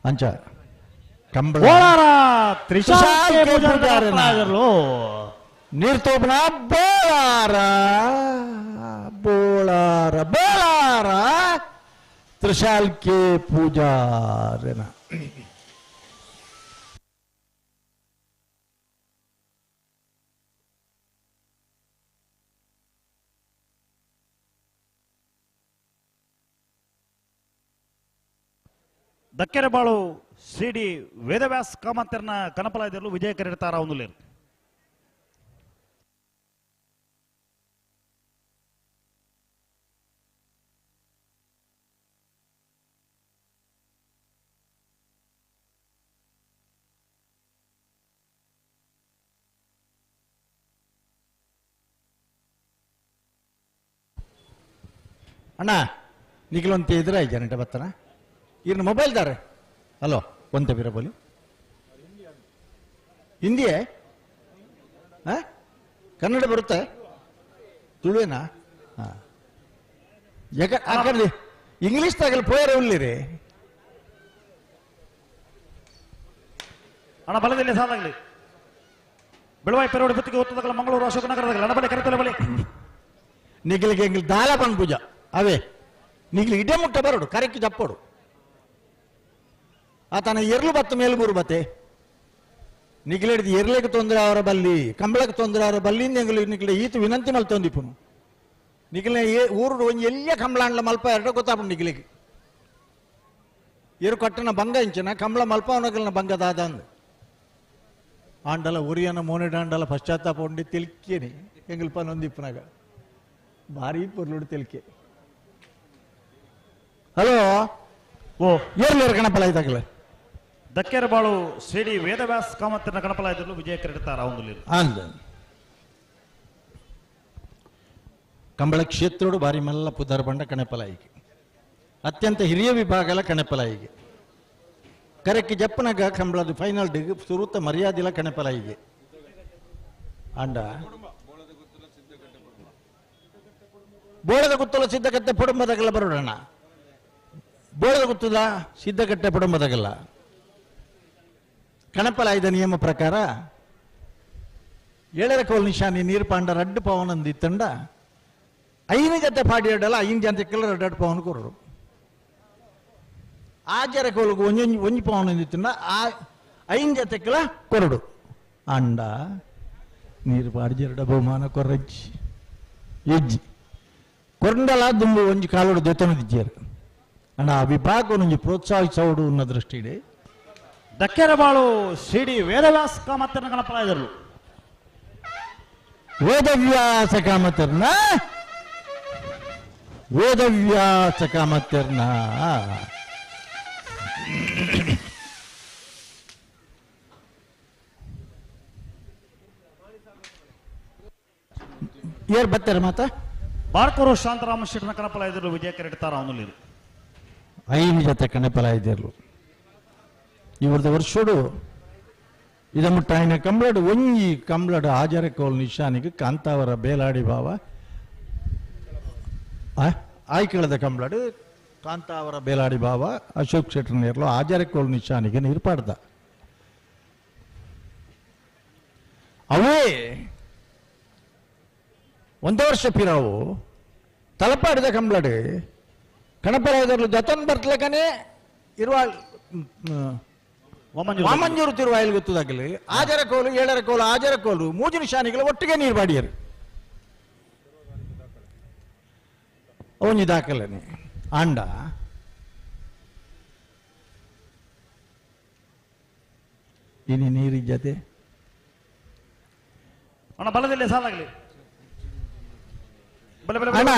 ಅಂಚ ಕಂಬಳ ನೀರ್ ತೋಪನ ಬೋಳಾರ ಬೋಳಾರ ಬೋಳಾರ ತ್ರಿಶಾಲ್ಕೆ ಪೂಜಾರನ. ದಕ್ಕೆರೆಬಾಳು ಸಿ ಡಿ ವೇದವ್ಯಾಸ್ ಕಾಮಂತರ್ನ ಕನಪಲಾಯದಲ್ಲೂ ವಿಜಯ ಕರೆತಾರ ಅವನುಲೇರು. ಅಣ್ಣ ನಿಖಲೊಂತ ಎದುರಾಯಿ ಜನಟ ಬತ್ತನ ಇರ್ನ ಮೊಬೈಲ್ ದಾರೆ ಹಲೋ ಒಂತ ಬೀರ ಬೋಲಿ ಹಿಂದಿಯೇ ಕನ್ನಡ ಬರುತ್ತೆ ತುಳುವೇನಾ? ಹಾಂ ಯಾಕ ಆ ಕಡೆ ಇಂಗ್ಲೀಷ್ ತಾಗಲ್ ಪೋಯರ ಉಳ್ಳಿರಿ ಅಣ್ಣ ಬಲದಲ್ಲಿ ಸಾಲಾಗಲಿ ಬೆಳವಾಯಿ ಪೆರೋಡಿ ಬತ್ತಿಗೆ ಒತ್ತದಗಲ ಮಂಗಳೂರು ಅಶೋಕನಗರದಗಲ ಅಣಬಲೆ ಕರೆತಲೆ ಬಲೆ ನಿಗಲಿಗೆ ಎಂಗ್ಲಿ ದಾಲ ಪನ್ ಪೂಜಾ ಅವೇ ನಿಗ್ಲಿ ಇಡೇ ಮುಟ್ಟ ಬರೋಡು ಕರೆಕ್ಟ್ ಜಪ್ಪೋಡು ಆತನ ಎರ್ಲು ಬತ್ತು ಮೇಲ್ಗೂರು ಬತ್ತೆ ನಿಗ್ಲೆಡ್ದು ಎರ್ಲಿಗೆ ತೊಂದರೆ ಅವರ ಬಲ್ಲಿ ಕಂಬಳಕ್ಕೆ ತೊಂದರೆ ಅವರ ಬಲ್ಲಿಂದ ಎಂಗ್ಲು ನಿಗ್ಲೆ ಈತ ವಿನಂತಿ ಮಲ್ತೊಂದಿಪ್ಪುನು ನಿಗ್ಲೆ ಊರು ಒಂಜಿ ಎಲ್ಲಿಯ ಕಂಬಳ ಮಲ್ಪ ಎರಡು ಗೊತ್ತಾಪು ನಿಗ್ಲಿಗೆ ಎರು ಕಟ್ಟನ ಬಂಗ ಇಂಚಿನ ಕಂಬಳ ಮಲ್ಪ ಅವನಗಲ್ನ ಬಂಗ ದಾದ ಅಂದು ಆಂಡಲ ಉರಿಯನ ಮೋನೆಡಾಂಡಲ ಪಶ್ಚಾತ್ತಾಪ ಉಂಡಿ ತೆಲ್ಕೇನಿ ಎಂಗ್ಲು ಪನೊಂದಿಪ್ಪನಾಗ ಭಾರಿ ಪೊರ್ಲುಡು ತೆಲ್ಕೆ. ಹಲೋ ಓ ಏರ್ಲೇರು ಗಣಪಲ ಇದಾಗಲೇ ದಕ್ಕೆರಬಾಳು ಶ್ರೀ ಡಿ ವೇದವ್ಯಾಸ್ ಕಾಮತ್ತಿನ ಗಣಪಲಾಯದಲ್ಲೂ ವಿಜಯ ಕರೆತಾರ ಅಂದ ಕಂಬಳ ಕ್ಷೇತ್ರೋಡು ಭಾರಿ ಮಲ್ಲ ಪುದರ್ ಬಂಡ ಕಣಪಲಾಯಿಗೆ ಅತ್ಯಂತ ಹಿರಿಯ ವಿಭಾಗಲ ಕಣಪಲಾಯಿಗೆ ಕರೆಕ್ಕೆ ಜಪ್ಪನಾಗ ಕಂಬಳದ ಫೈನಲ್ ಡಿಗ್ ಸುರುತ ಮರ್ಯಾದಿಲ್ಲ ಕಣಪಲಾಯಿಗೆ ಅಂಡ ಬೋಳದ ಗುತ್ತಲ ಸಿದ್ಧಕಟ್ಟೆ ಪುಡುಂಬದಾಗಲ್ಲ ಬರೋಣ ಬೋಳದ ಗುತ್ತದ ಸಿದ್ಧಕಟ್ಟೆ ಪುಡುಂಬದಾಗಲ್ಲ ಕಣಪಲಾಯ್ದ ನಿಯಮ ಪ್ರಕಾರ 7 ಕೋಲ್ ನಿಶಾನಿ ನೀರು ಪಾಂಡ ರಡ್ಡು ಪವನಂದು ಇತ್ತಂಡ 5 ಜೊತೆ ಪಾಡಿ ಅಡ್ಡಲ್ಲ 5 ಜನಕ್ಕೆಲ್ಲ 2 ಪವನ್ ಕೊರರು ಆ ಜರ ಕೋಲ್ಗು ಒಂಜೊಂಜಿ ಒಂಜಿ ಪವನಂದು ಇತ್ತಂಡ ಆ 5 ಜೊತೆಕ್ಕೆಲ್ಲ ಕೊರಡು ಅಂಡ ನೀರು ಪಾಡಿ ಜರಡ ಬಹುಮಾನ ಕೊರಜ್ಜಿ ಎಜ್ಜಿ ಕೊರಂಡಲ ದುಂಬು ಒಂಜಿ ಕಾಲೋಡು ದೊತ್ತನದಿಜ್ಜೇರು ಅಣ್ಣ ಆ ವಿಭಾಗ ಒಂಜಿ ಪ್ರೋತ್ಸಾಹಿಸೋಡು ಅನ್ನೋ ದೃಷ್ಟಿ ಇದೆ. ದಕ್ಕೆರಬಾಳು ಶ್ರೀ ಡಿ ವೇದವ್ಯಾಸ ಕಾಮತ್ತನ ಗಣಪಲಾಯದರು ವೇದವ್ಯಾಸ ಕಾಮತ್ತರನ್ನ ವೇದವ್ಯಾಸ ಕಾಮತ್ತೆರ್ನ ಏರ್ ಬತ್ತಾರೆ ಮಾತಾ ಬಾರ್ಕೂರು ಶಾಂತರಾಮ ಶೆಟ್ಟನ ಕಣಪಲ ಎದುರು ವಿಜಯ ಕರೆಡ್ತಾರ ಅವನಲ್ಲಿ ಐದು ಜೊತೆ ಕಣಪಲ ಇದ್ದಿರ್ಲು ಇವ್ರದ್ದು ವರ್ಷೋಡು ಇದ ಮುಟ್ಟಾಯಿನ ಕಂಬ್ಳಡು ಒಂಜಿ ಕಂಬ್ಳಡು ಆಜರಕೋಲ್ ನಿಶಾನಿಗೆ ಕಾಂತಾವರ ಬೇಲಾಡಿ ಬಾವ ಆಯ್ಕಳದ ಕಂಬ್ಳಡು ಕಾಂತಾವರ ಬೇಲಾಡಿ ಬಾವ ಅಶೋಕ್ ಶೆಟ್ಟರ್ ನೇರ್ಲು ಆಜರಕೋಲ್ ನಿಶಾನಿಗೆ ನೀರು ಪಾಡ್ದ ಅವೇ ಒಂದೇ ವರ್ಷ ಪಿರಾವು ತಲಪಾಡಿದ ಕಂಬ್ಳಡು ಕಣಪರಾಯದರ್ಲು ಜತನ್ ಬರ್ತಲಕನೆ ಇರುವ ವಾಮಂಜೂರು ತಿರುವಾಯಿಲ್ ಗೊತ್ತದಾಗಲಿ ಆಜರ ಕೋಲು ಏಳರ ಕೋಲು ಆಜರ ಕೋಲು ಮೂಜು ನಿಶಾನಿಗಳು ಒಟ್ಟಿಗೆ ನೀರು ಬಾಡಿಯರು ಒಂಜಿ ದಾಖಲೆನೆ ಆಂಡ ಇನಿ ನೀರಿಜ್ಜತೆ ಅಣ್ಣ ಬಲದಲ್ಲಿ ಸಾಲಾಗಲಿ ಬಲೆ ಬಲೆ ಅಣ್ಣ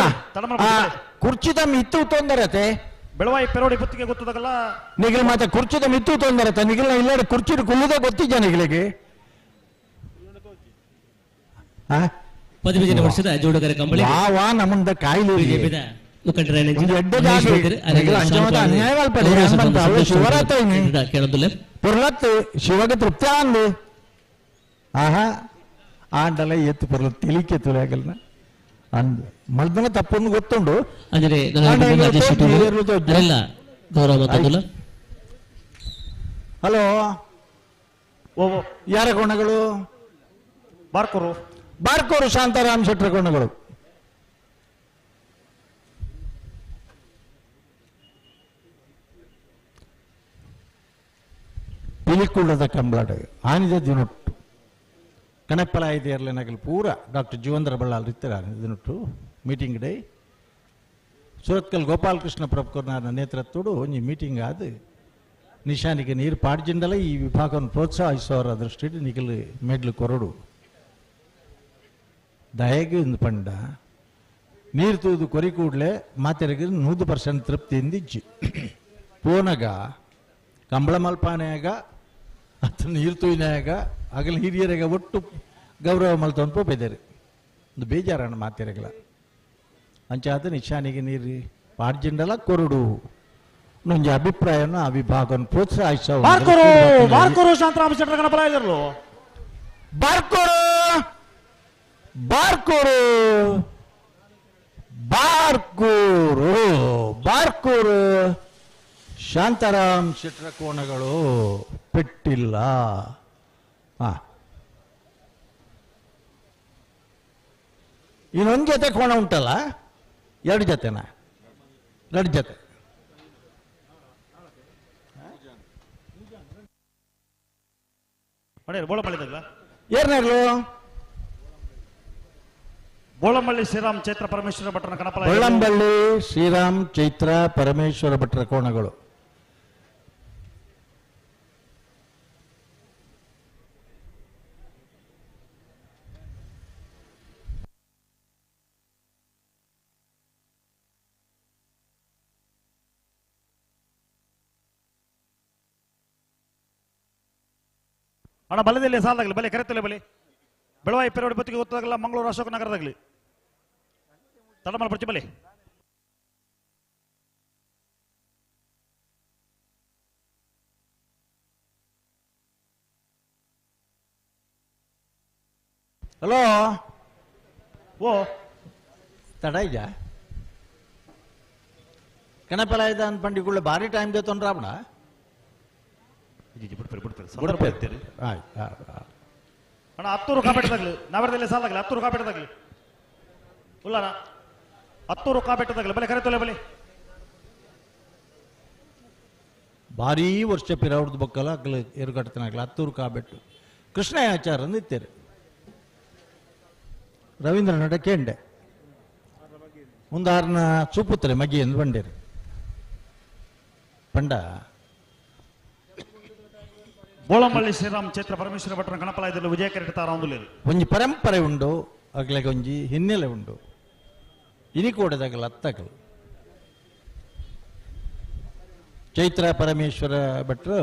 ಕುರ್ಚಿದ ಮಿತ್ತು ತೊಂದರತೆ ಬೆಳವಾಯಿ ಪೆರೋಡಿ ಬುತ್ತಿಗೆ ಗೊತ್ತದಲ್ಲ ನಿಗಲ್ ಮಾತ ಕುರ್ಚಿದ ಮಿತ್ತು ತೊಂದರತೆ ನಿಗಲ್ನ ಇಲ್ಲಡೆ ಕುರ್ಚಿಡು ಕುಲ್ಲುದ ಗೊತ್ತಿದ್ದ ನಿಗಲಿಗೆ ಪದವಿಜನ ವರ್ಷದ ಜೋಡುಗರ ಕಂಬಳಿ ವಾ ವಾ ನಮ್ಮಂದ ಕಾಯಿಲೆ ಬಿಜೆಪಿದ ಮುಖಂಡರಾದ ಒಂದು ಎಡ್ಡೆ ಜಾಗ ನಿಗಲ ಅಂಚಮದ ಅನ್ಯಾಯ ಮಲ್ಪಡೆ ಹನುಮಂತ ಅವೆ ಶಿವರಾತ್ರಿ ಕೇಳೋದಿಲ್ಲ ಪೊರ್ಲತ್ತು ಶಿವಗೆ ತೃಪ್ತಿ ಅಂದು ಆಹಾ ಆಂಡಲ ಎತ್ತು ಪೊರ್ಲ ತಿಳಿಕೆ ತುಳಿಯಾಗಲ್ನ ಅಂದ್ ಮಲ್ದನ ತಪ್ಪೊಂದು ಗೊತ್ತುಂಡು ಅಂದರೆ ಅರೆಲ್ಲ ಗೌರವ ಮತ್ತೊಂದುಲ್ಲ ಹಲೋ ಯಾರ ಕೋಣಗಳು ಬಾರ್ಕೂರು ಬಾರ್ಕೂರು ಶಾಂತಾರಾಮ್ ಶೆಟ್ಟರ ಕೋಣಗಳು ಪಿಲಿಕುಳ್ಳದ ಕಂಬ್ಳಾಡು ಆನಿದ ದಿನೊಟ್ಟು ಕಣಪ್ಪಲಾಯಿದೆ ನಗಲ್ ಪೂರ ಡಾಕ್ಟರ್ ಜೀವಂದ್ರ ಬಳ್ಳಾಲ್ ಇತ್ತರ ದಿನೊಟ್ಟು ಮೀಟಿಂಗ್ ಡೇ ಸೂರತ್ಕಲ್ ಗೋಪಾಲಕೃಷ್ಣ ಪ್ರಭುಕರ್ನಾರ ನೇತೃತ್ವಡು ಒಂಜಿ ಮೀಟಿಂಗ್ ಆದ ನಿಶಾನಿಗೆ ನೀರು ಪಾಡ್ಜಿಂಡಲ ಈ ವಿಭಾಗವನ್ನು ಪ್ರೋತ್ಸಾಹಿಸುವವರ ದೃಷ್ಟಿಡ್ ನಿಗಲು ಮೆಡ್ಲು ಕೊರಡು ದಯಗೆ ಒಂದು ಪಂಡ ನೀರು ತೂದು ಕೊರಿ ಕೂಡಲೇ ಮಾತೆರೆಗೆ 100% ತೃಪ್ತಿಯಿಂದ ಇಜ್ಜಿ ಪೋನಗ ಕಂಬಳ ಮಲ್ಪಾನೆಯಾಗ ಅತ್ತ ನೀರು ತೂಯಿನಾಗ ಆಗಲ ಹಿರಿಯರಿಗೆ ಒಟ್ಟು ಗೌರವ ಮಲ್ತೊಂದು ಪೋಪೆದರು ಒಂದು ಬೇಜಾರಣ ಮಾತೆರೆಗಲ ಅಂಚಾದ ನಿಶಾನಿಗೆ ನೀರು ಪಾಡ್ಜಿಂಡಲ ಕೊರಡು ನೊಂಜಿ ಅಭಿಪ್ರಾಯವನ್ನು ಆ ವಿಭಾಗವನ್ನು ಪ್ರೋತ್ಸಾಹಿಸುವ ಬಾರ್ಕೂರು ಬಾರ್ಕೂರು ಶಾಂತರಾಮ ಶೆಟ್ಟರ ಗಣಪಲ ಇದ್ರಲು ಬಾರ್ಕೂರು ಬಾರ್ಕೂರು ಬಾರ್ಕೂರು ಬಾರ್ಕೂರು ಶಾಂತಾರಾಮ್ ಶೆಟ್ಟರ ಕೋಣಗಳು ಪೆಟ್ಟಿಲ್ಲ. ಇನ್ನೊಂದು ಜೊತೆ ಕೋಣ ಉಂಟಲ್ಲ, ಎರಡು ಜೊತೆನಾ? ಎರಡು ಜೊತೆ. ಏರ್ನಾಗ್ಲು ಬೋಳಂಬಳ್ಳಿ ಶ್ರೀರಾಮ್ ಚೈತ್ರ ಪರಮೇಶ್ವರ ಭಟ್ಟರ ಕಣಪಲ. ಬೋಳಂಬಳ್ಳಿ ಶ್ರೀರಾಮ್ ಚೈತ್ರ ಪರಮೇಶ್ವರ ಭಟ್ಟರ ಕೋಣಗಳು. ಅಣ್ಣ ಬಲದಲ್ಲಿ ಸಾಲಾಗಲಿ, ಬಲೆ ಕರೆತಲೆ ಬಲೆ ಬೆಳವಾಯಿ ಪೆರೋಡಿ ಬತ್ತಿಗೆ ಗೊತ್ತಾಗಲ್ಲ, ಮಂಗಳೂರು ಅಶೋಕ ನಗರದಾಗಲಿ ತಡಮಲ ಬರ್ತಿ ಬಲೆ. ಹಲೋ, ಓ ತಡ ಇದ್ಯಾ? ಕಣಪಲ ಇದ್ದ ಅನ್ಪಂಡಿಗುಳ್ಳ ಭಾರಿ ಟೈಮ್ they ತೊಂದ್ರಾಬಣ. ಅಣ್ಣ ಹತ್ತೂರು ಕಾಪೆಟ್ಟದಾಗ್ಲಿ, ನಾವರದಲ್ಲಿ ಸಾಲಾಗಲಿ, ಹತ್ತೂರು ಕಾಪೆಟ್ಟದಾಗ್ಲಿ ಉಲ್ಲಣ, ಹತ್ತೂರು ಕಾಪೆಟ್ಟದಾಗ್ಲಿ ಬಲೆ ಕರೆತೊಲೆ ಬಲೆ. ಭಾರೀ ವರ್ಷ ಪಿರವ್ರದ್ದು ಬೊಕ್ಕಲ ಅಗ್ಲ ಎರುಗಟ್ಟತನಾಗ್ಲ ಹತ್ತೂರು ಕಾಬೆಟ್ಟು ಕೃಷ್ಣಯಾಚಾರ ಅಂದಿತ್ತೇರಿ ರವೀಂದ್ರ ನಟ ಕೇಂಡೆ ಮುಂದಾರನ ಸುಪುತ್ರೆ ಮಗಿ ಎಂದು ಬಂಡೇರಿ ಪಂಡ. ಬೋಳಂಬಳ್ಳಿ ಶ್ರೀರಾಮ್ ಚೈತ್ರ ಪರಮೇಶ್ವರ ಭಟ್ಟರ ಗಣಪಲ ಇದ್ದರು ವಿಜಯ ಕರೆಡ್ತಾರ ಒಂದು ಒಂಜಿ ಪರಂಪರೆ ಉಂಡು, ಅಗ್ಲೆಗೆ ಒಂಜಿ ಹಿನ್ನೆಲೆ ಉಂಡು. ಇನಿಕೋಡದಾಗಲ್ಲ ಅತ್ತಕಲು ಚೈತ್ರ ಪರಮೇಶ್ವರ ಭಟ್ರು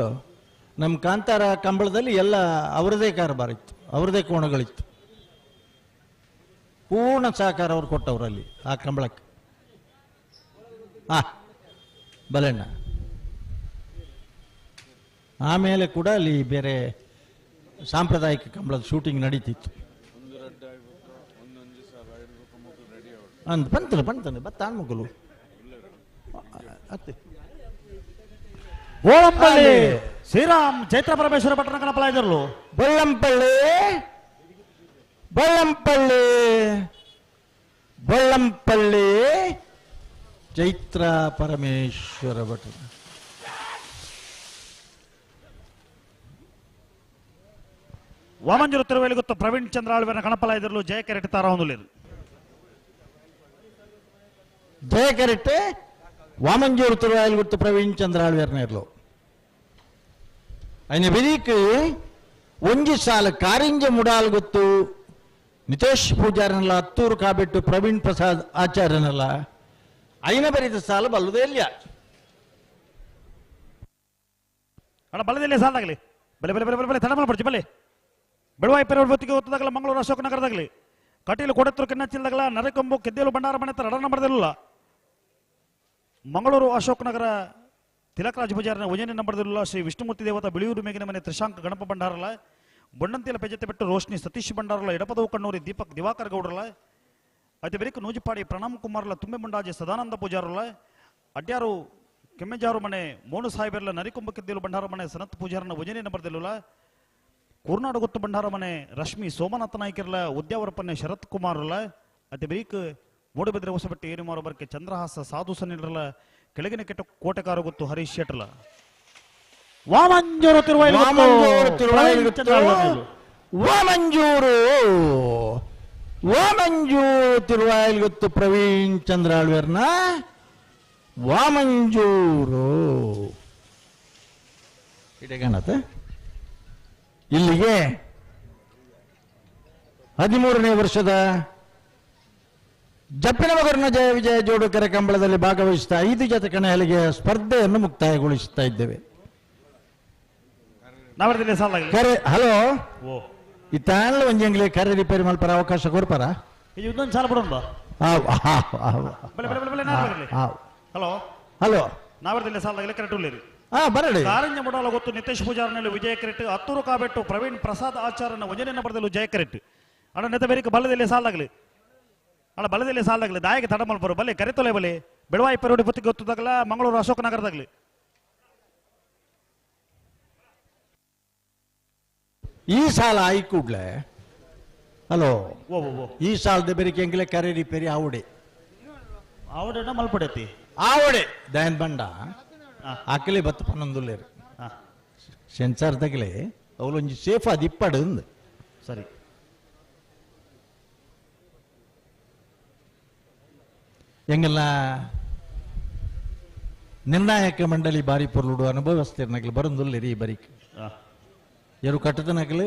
ನಮ್ಮ ಕಾಂತಾರ ಕಂಬಳದಲ್ಲಿ ಎಲ್ಲ ಅವರದೇ ಕಾರಬಾರ ಇತ್ತು, ಅವರದೇ ಕೋಣಗಳಿತ್ತು. ಪೂರ್ಣ ಸಹಕಾರ ಅವ್ರು ಕೊಟ್ಟವರಲ್ಲಿ ಆ ಕಂಬಳಕ್ಕೆ. ಬಲಣ್ಣ ಆಮೇಲೆ ಕೂಡ ಅಲ್ಲಿ ಬೇರೆ ಸಾಂಪ್ರದಾಯಿಕ ಕಂಬಳದ ಶೂಟಿಂಗ್ ನಡೀತಿತ್ತು. ಅಂದ್ ಬಂತಲ್ಲ ಬಂತಾನೆ ಬತ್ತ ಮಗಲು ಅತ್ತೆ ಬೋಳಂಪಳ್ಳಿ ಶ್ರೀರಾಮ್ ಚೈತ್ರ ಪರಮೇಶ್ವರ ಭಟ್ಟನ ಕಣಪಲಾಯ್ದರು. ಬೊಳ್ಳಂಪಳ್ಳಿ ಬೊಳ್ಳಂಪಳ್ಳಿ ಬೊಳ್ಳಂಪಳ್ಳಿ ಚೈತ್ರ ಪರಮೇಶ್ವರ ಭಟ್ಟರು. ವಾಮಂಜೂರು ತಿರುವೇಲಿಗುತ್ತ ಪ್ರವೀಣ್ ಚಂದ್ರ ಆಳ್ವೆನ ಕಣಪಲಾಯ್ದರು. ಜಯ ಕೆರೆಟ್ ತಾರ ಹೊಂದುಲೇರು. ಜಯ ಕೆರೆಟ್ಟೆ ವಾಮಂಜೂರು ತಿರುವಾಯಲುಗುತ್ತು ಪ್ರವೀಣ್ ಚಂದ್ರ ಆಳ್ವೇರ್ನೇರ್ಲು. అయిన ಬೆದಿಕ್ ಒಂಜಿ ಸಾಲ ಕಾರಿಂಜ ಮುಡಾಲ್ಗುತ್ತು ನಿತೇಶ್ ಪೂಜಾರನಲ್ಲ ಅತ್ತೂರು ಕಾಬಿಟ್ಟು ಪ್ರವೀಣ್ ಪ್ರಸಾದ್ ಆಚಾರ್ಯನಲ್ಲ ಐನ ಬರಿದ ಸಾಲ ಬಲ್ಲದೇ ಇಲ್ಲ. ಅಣ್ಣ ಬಲ್ಲದಿಲ್ಲ ಸಾಲಾಗಲಿ ಬಲೆ ಬಲೆ ಬಲೆ ಬಲೆ ಬಲೆ ತಡ ಪಡ್ಚಿ ಬಲೆ ಬೆಳವಾಯಿ ಪೆರವತ್ತಿಗೆ ಹೊತ್ತದಾಗಲ ಮಂಗಳೂರು ಅಶೋಕ ನಗರದಾಗಲಿ ಕಟೀಲು ಕೊಡತ್ತೂರು ಕೆನ್ನಚ್ಚಿಲ್ದಾಗಲ ನರಕೊಂಬು ಕೆದ್ದೇಲು ಭಂಡಾರ ಮನೆ ಹತ್ರ ರಡನ ಬರೆದಿಲ್ಲ. ಮಂಗಳೂರು ಅಶೋಕ ನಗರ ತಿಲಕರಾಜ್ ಪೂಜಾರನ ಉಜಯನ ನಂಬರದಿಲ್ಲ. ಶ್ರೀ ವಿಷ್ಣುಮೂರ್ತಿ ದೇವತಾ ಬಿಳಿಯೂರು ಮೇಗಿನ ಮನೆ ತ್ರಿಶಾಂಕ ಗಣಪ ಭಂಡಾರಲ ಬೊಣ್ಣಂತಿಲ ಪೆಜತೆ ಬೆಟ್ಟು ರೋಶ್ನಿ ಸತೀಶ್ ಭಂಡಾರಲ ಎಡಪದವು ಕಣ್ಣೂರಿ ದೀಪಕ್ ದಿವಾಕರ್ ಗೌಡ್ರಲ ಅತಿ ಬೆರಿಕು ನೂಜಿಪಾಡಿ ಪ್ರಣಮ್ ಕುಮಾರ್ಲ ತುಂಬೆ ಮುಂಡಾಜೆ ಸದಾನಂದ ಪೂಜಾರಲ ಅಡ್ಯಾರು ಕೆಮ್ಮೆಜಾರು ಮನೆ ಮೋನು ಸಾಹೇಬರ್ಲ ನರಿಕೊಂಬ ಕೆದ್ದೇಲು ಭಂಡಾರ ಮನೆ ಸನತ್ ಪೂಜಾರನ ಉಜಯನ ನಂಬರದಿಲ್ಲ. ಕೂರ್ನಾಡು ಗೊತ್ತು ಭಂಡಾರ ಮನೆ ರಶ್ಮಿ ಸೋಮನಾಥ ನಾಯ್ಕರ್ಲ ಉದ್ಯಾವರಪ್ಪನೆ ಶರತ್ ಕುಮಾರ್ಲ ಅತಿ ಬೆರಿಕ್ ಮೂಡುಬಿದ್ರೆ ಹೊಸಬೆಟ್ಟಿ ಏನುಮಾರು ಬರ್ಕೆ ಚಂದ್ರಹಾಸ ಸಾಧು ಸನಿಲರಲ ಕೆಳಗಿನ ಕೆಟ್ಟ ಕೋಟೆಕಾರ ಗೊತ್ತು ಹರೀಶ್ ಶೆಟ್ಟರ್ಲ. ವಾಮಂಜೂರು ವಾಮಂಜೂರು ವಾಮಂಜೂರು ತಿರುವಾಯಲ್ ಗೊತ್ತು ಪ್ರವೀಣ್ ಚಂದ್ರ ಆಳ್ವೇರ್ನ ವಾಮಂಜೂರು ಇಡಗಣತ. ಇಲ್ಲಿಗೆ 13ನೇ ವರ್ಷದ ಜಪ್ಪಿನ ಮಗರನ ಜಯ ವಿಜಯ ಜೋಡುಕೆರೆ ಕಂಬಳದಲ್ಲಿ ಭಾಗವಹಿಸಿದ 5 ಜತೆ ಕಣಹಲಿಗೆ ಸ್ಪರ್ಧೆಯನ್ನು ಮುಕ್ತಾಯಗೊಳಿಸುತ್ತಾ ಇದ್ದೇವೆ. ಕರೆ ಹಲೋ ಈ ತಾನ್ಲ ಒಂಜಂಗ್ಲಿ ಕರೆ ರಿಪೇರಿ ಮಲ್ಪರ ಅವಕಾಶ ಕೊರ್ಪರ ಹಲೋ ಹಲೋ ಬರಡಿ ಕಾರಂಜ ಮುಡಾಲ ಗೊತ್ತು ನಿತೇಶ್ ಪೂಜಾರನಲ್ಲಿ ವಿಜಯ ಕ್ರೆಟ್ ಅತ್ತೂರು ಕಾಬೆಟ್ಟು ಪ್ರವೀಣ್ ಪ್ರಸಾದ್ ಆಚಾರ್ಯನ ಒಂಜನೆ ಬರದಲ್ಲೂ ಜಯ ಕ್ರೆಟ್ ಅಣ್ಣ ನೆತ ಬೇರಿಕೆ ಬಲ್ಲದಲ್ಲಿ ಸಾಲಾಗಲಿ ಅಣ್ಣ ಬಲದಲ್ಲಿ ಸಾಲಾಗಲಿ ದಾಯಕ ತಡ ಮಲ್ಪರು ಬಲೆ ಕರೆತೊಲೆ ಬಲೆ ಬೆಳವಾಯಿ ಪರೋಡಿ ಪೊತ್ತಿಗೆ ಗೊತ್ತದಾಗಲ ಮಂಗಳೂರು ಅಶೋಕ ನಗರದಾಗಲಿ. ಈ ಸಾಲ ಆಯಿ ಕೂಡ್ಲೆ ಹಲೋ ಈ ಸಾಲದ ಬೆರಿಕೆ ಎಂಗ್ಲೆ ಕರೆ ರಿಪೇರಿ ಆವಡೆ ಆವಡೆ ಮಲ್ಪಡತಿ ಆವಡೆ ದಯನ್ ಬಂಡ ಆಕಲೆ ಬತ್ತು ಪನ್ನೊಂದುಲ್ಲೇರು ಸೆನ್ಸಾರ್ ತಗಲೆ ಅವಳೊಂಜಿ ಸೇಫ್ ಅದು ಇಪ್ಪಡು ಸರಿ ಎಂಗೆಲ್ಲ ನಿರ್ಣಾಯಕ ಮಂಡಳಿ ಬಾರಿ ಪೊರ್ಲುಡು ಅನುಭವಿಸ್ತಿರ್ನಕ್ಲು ಬರಂದುಲ್ಲೇರಿ ಈ ಬರಿಕ್ ಎರು ಕಟ್ಟದನಕಲು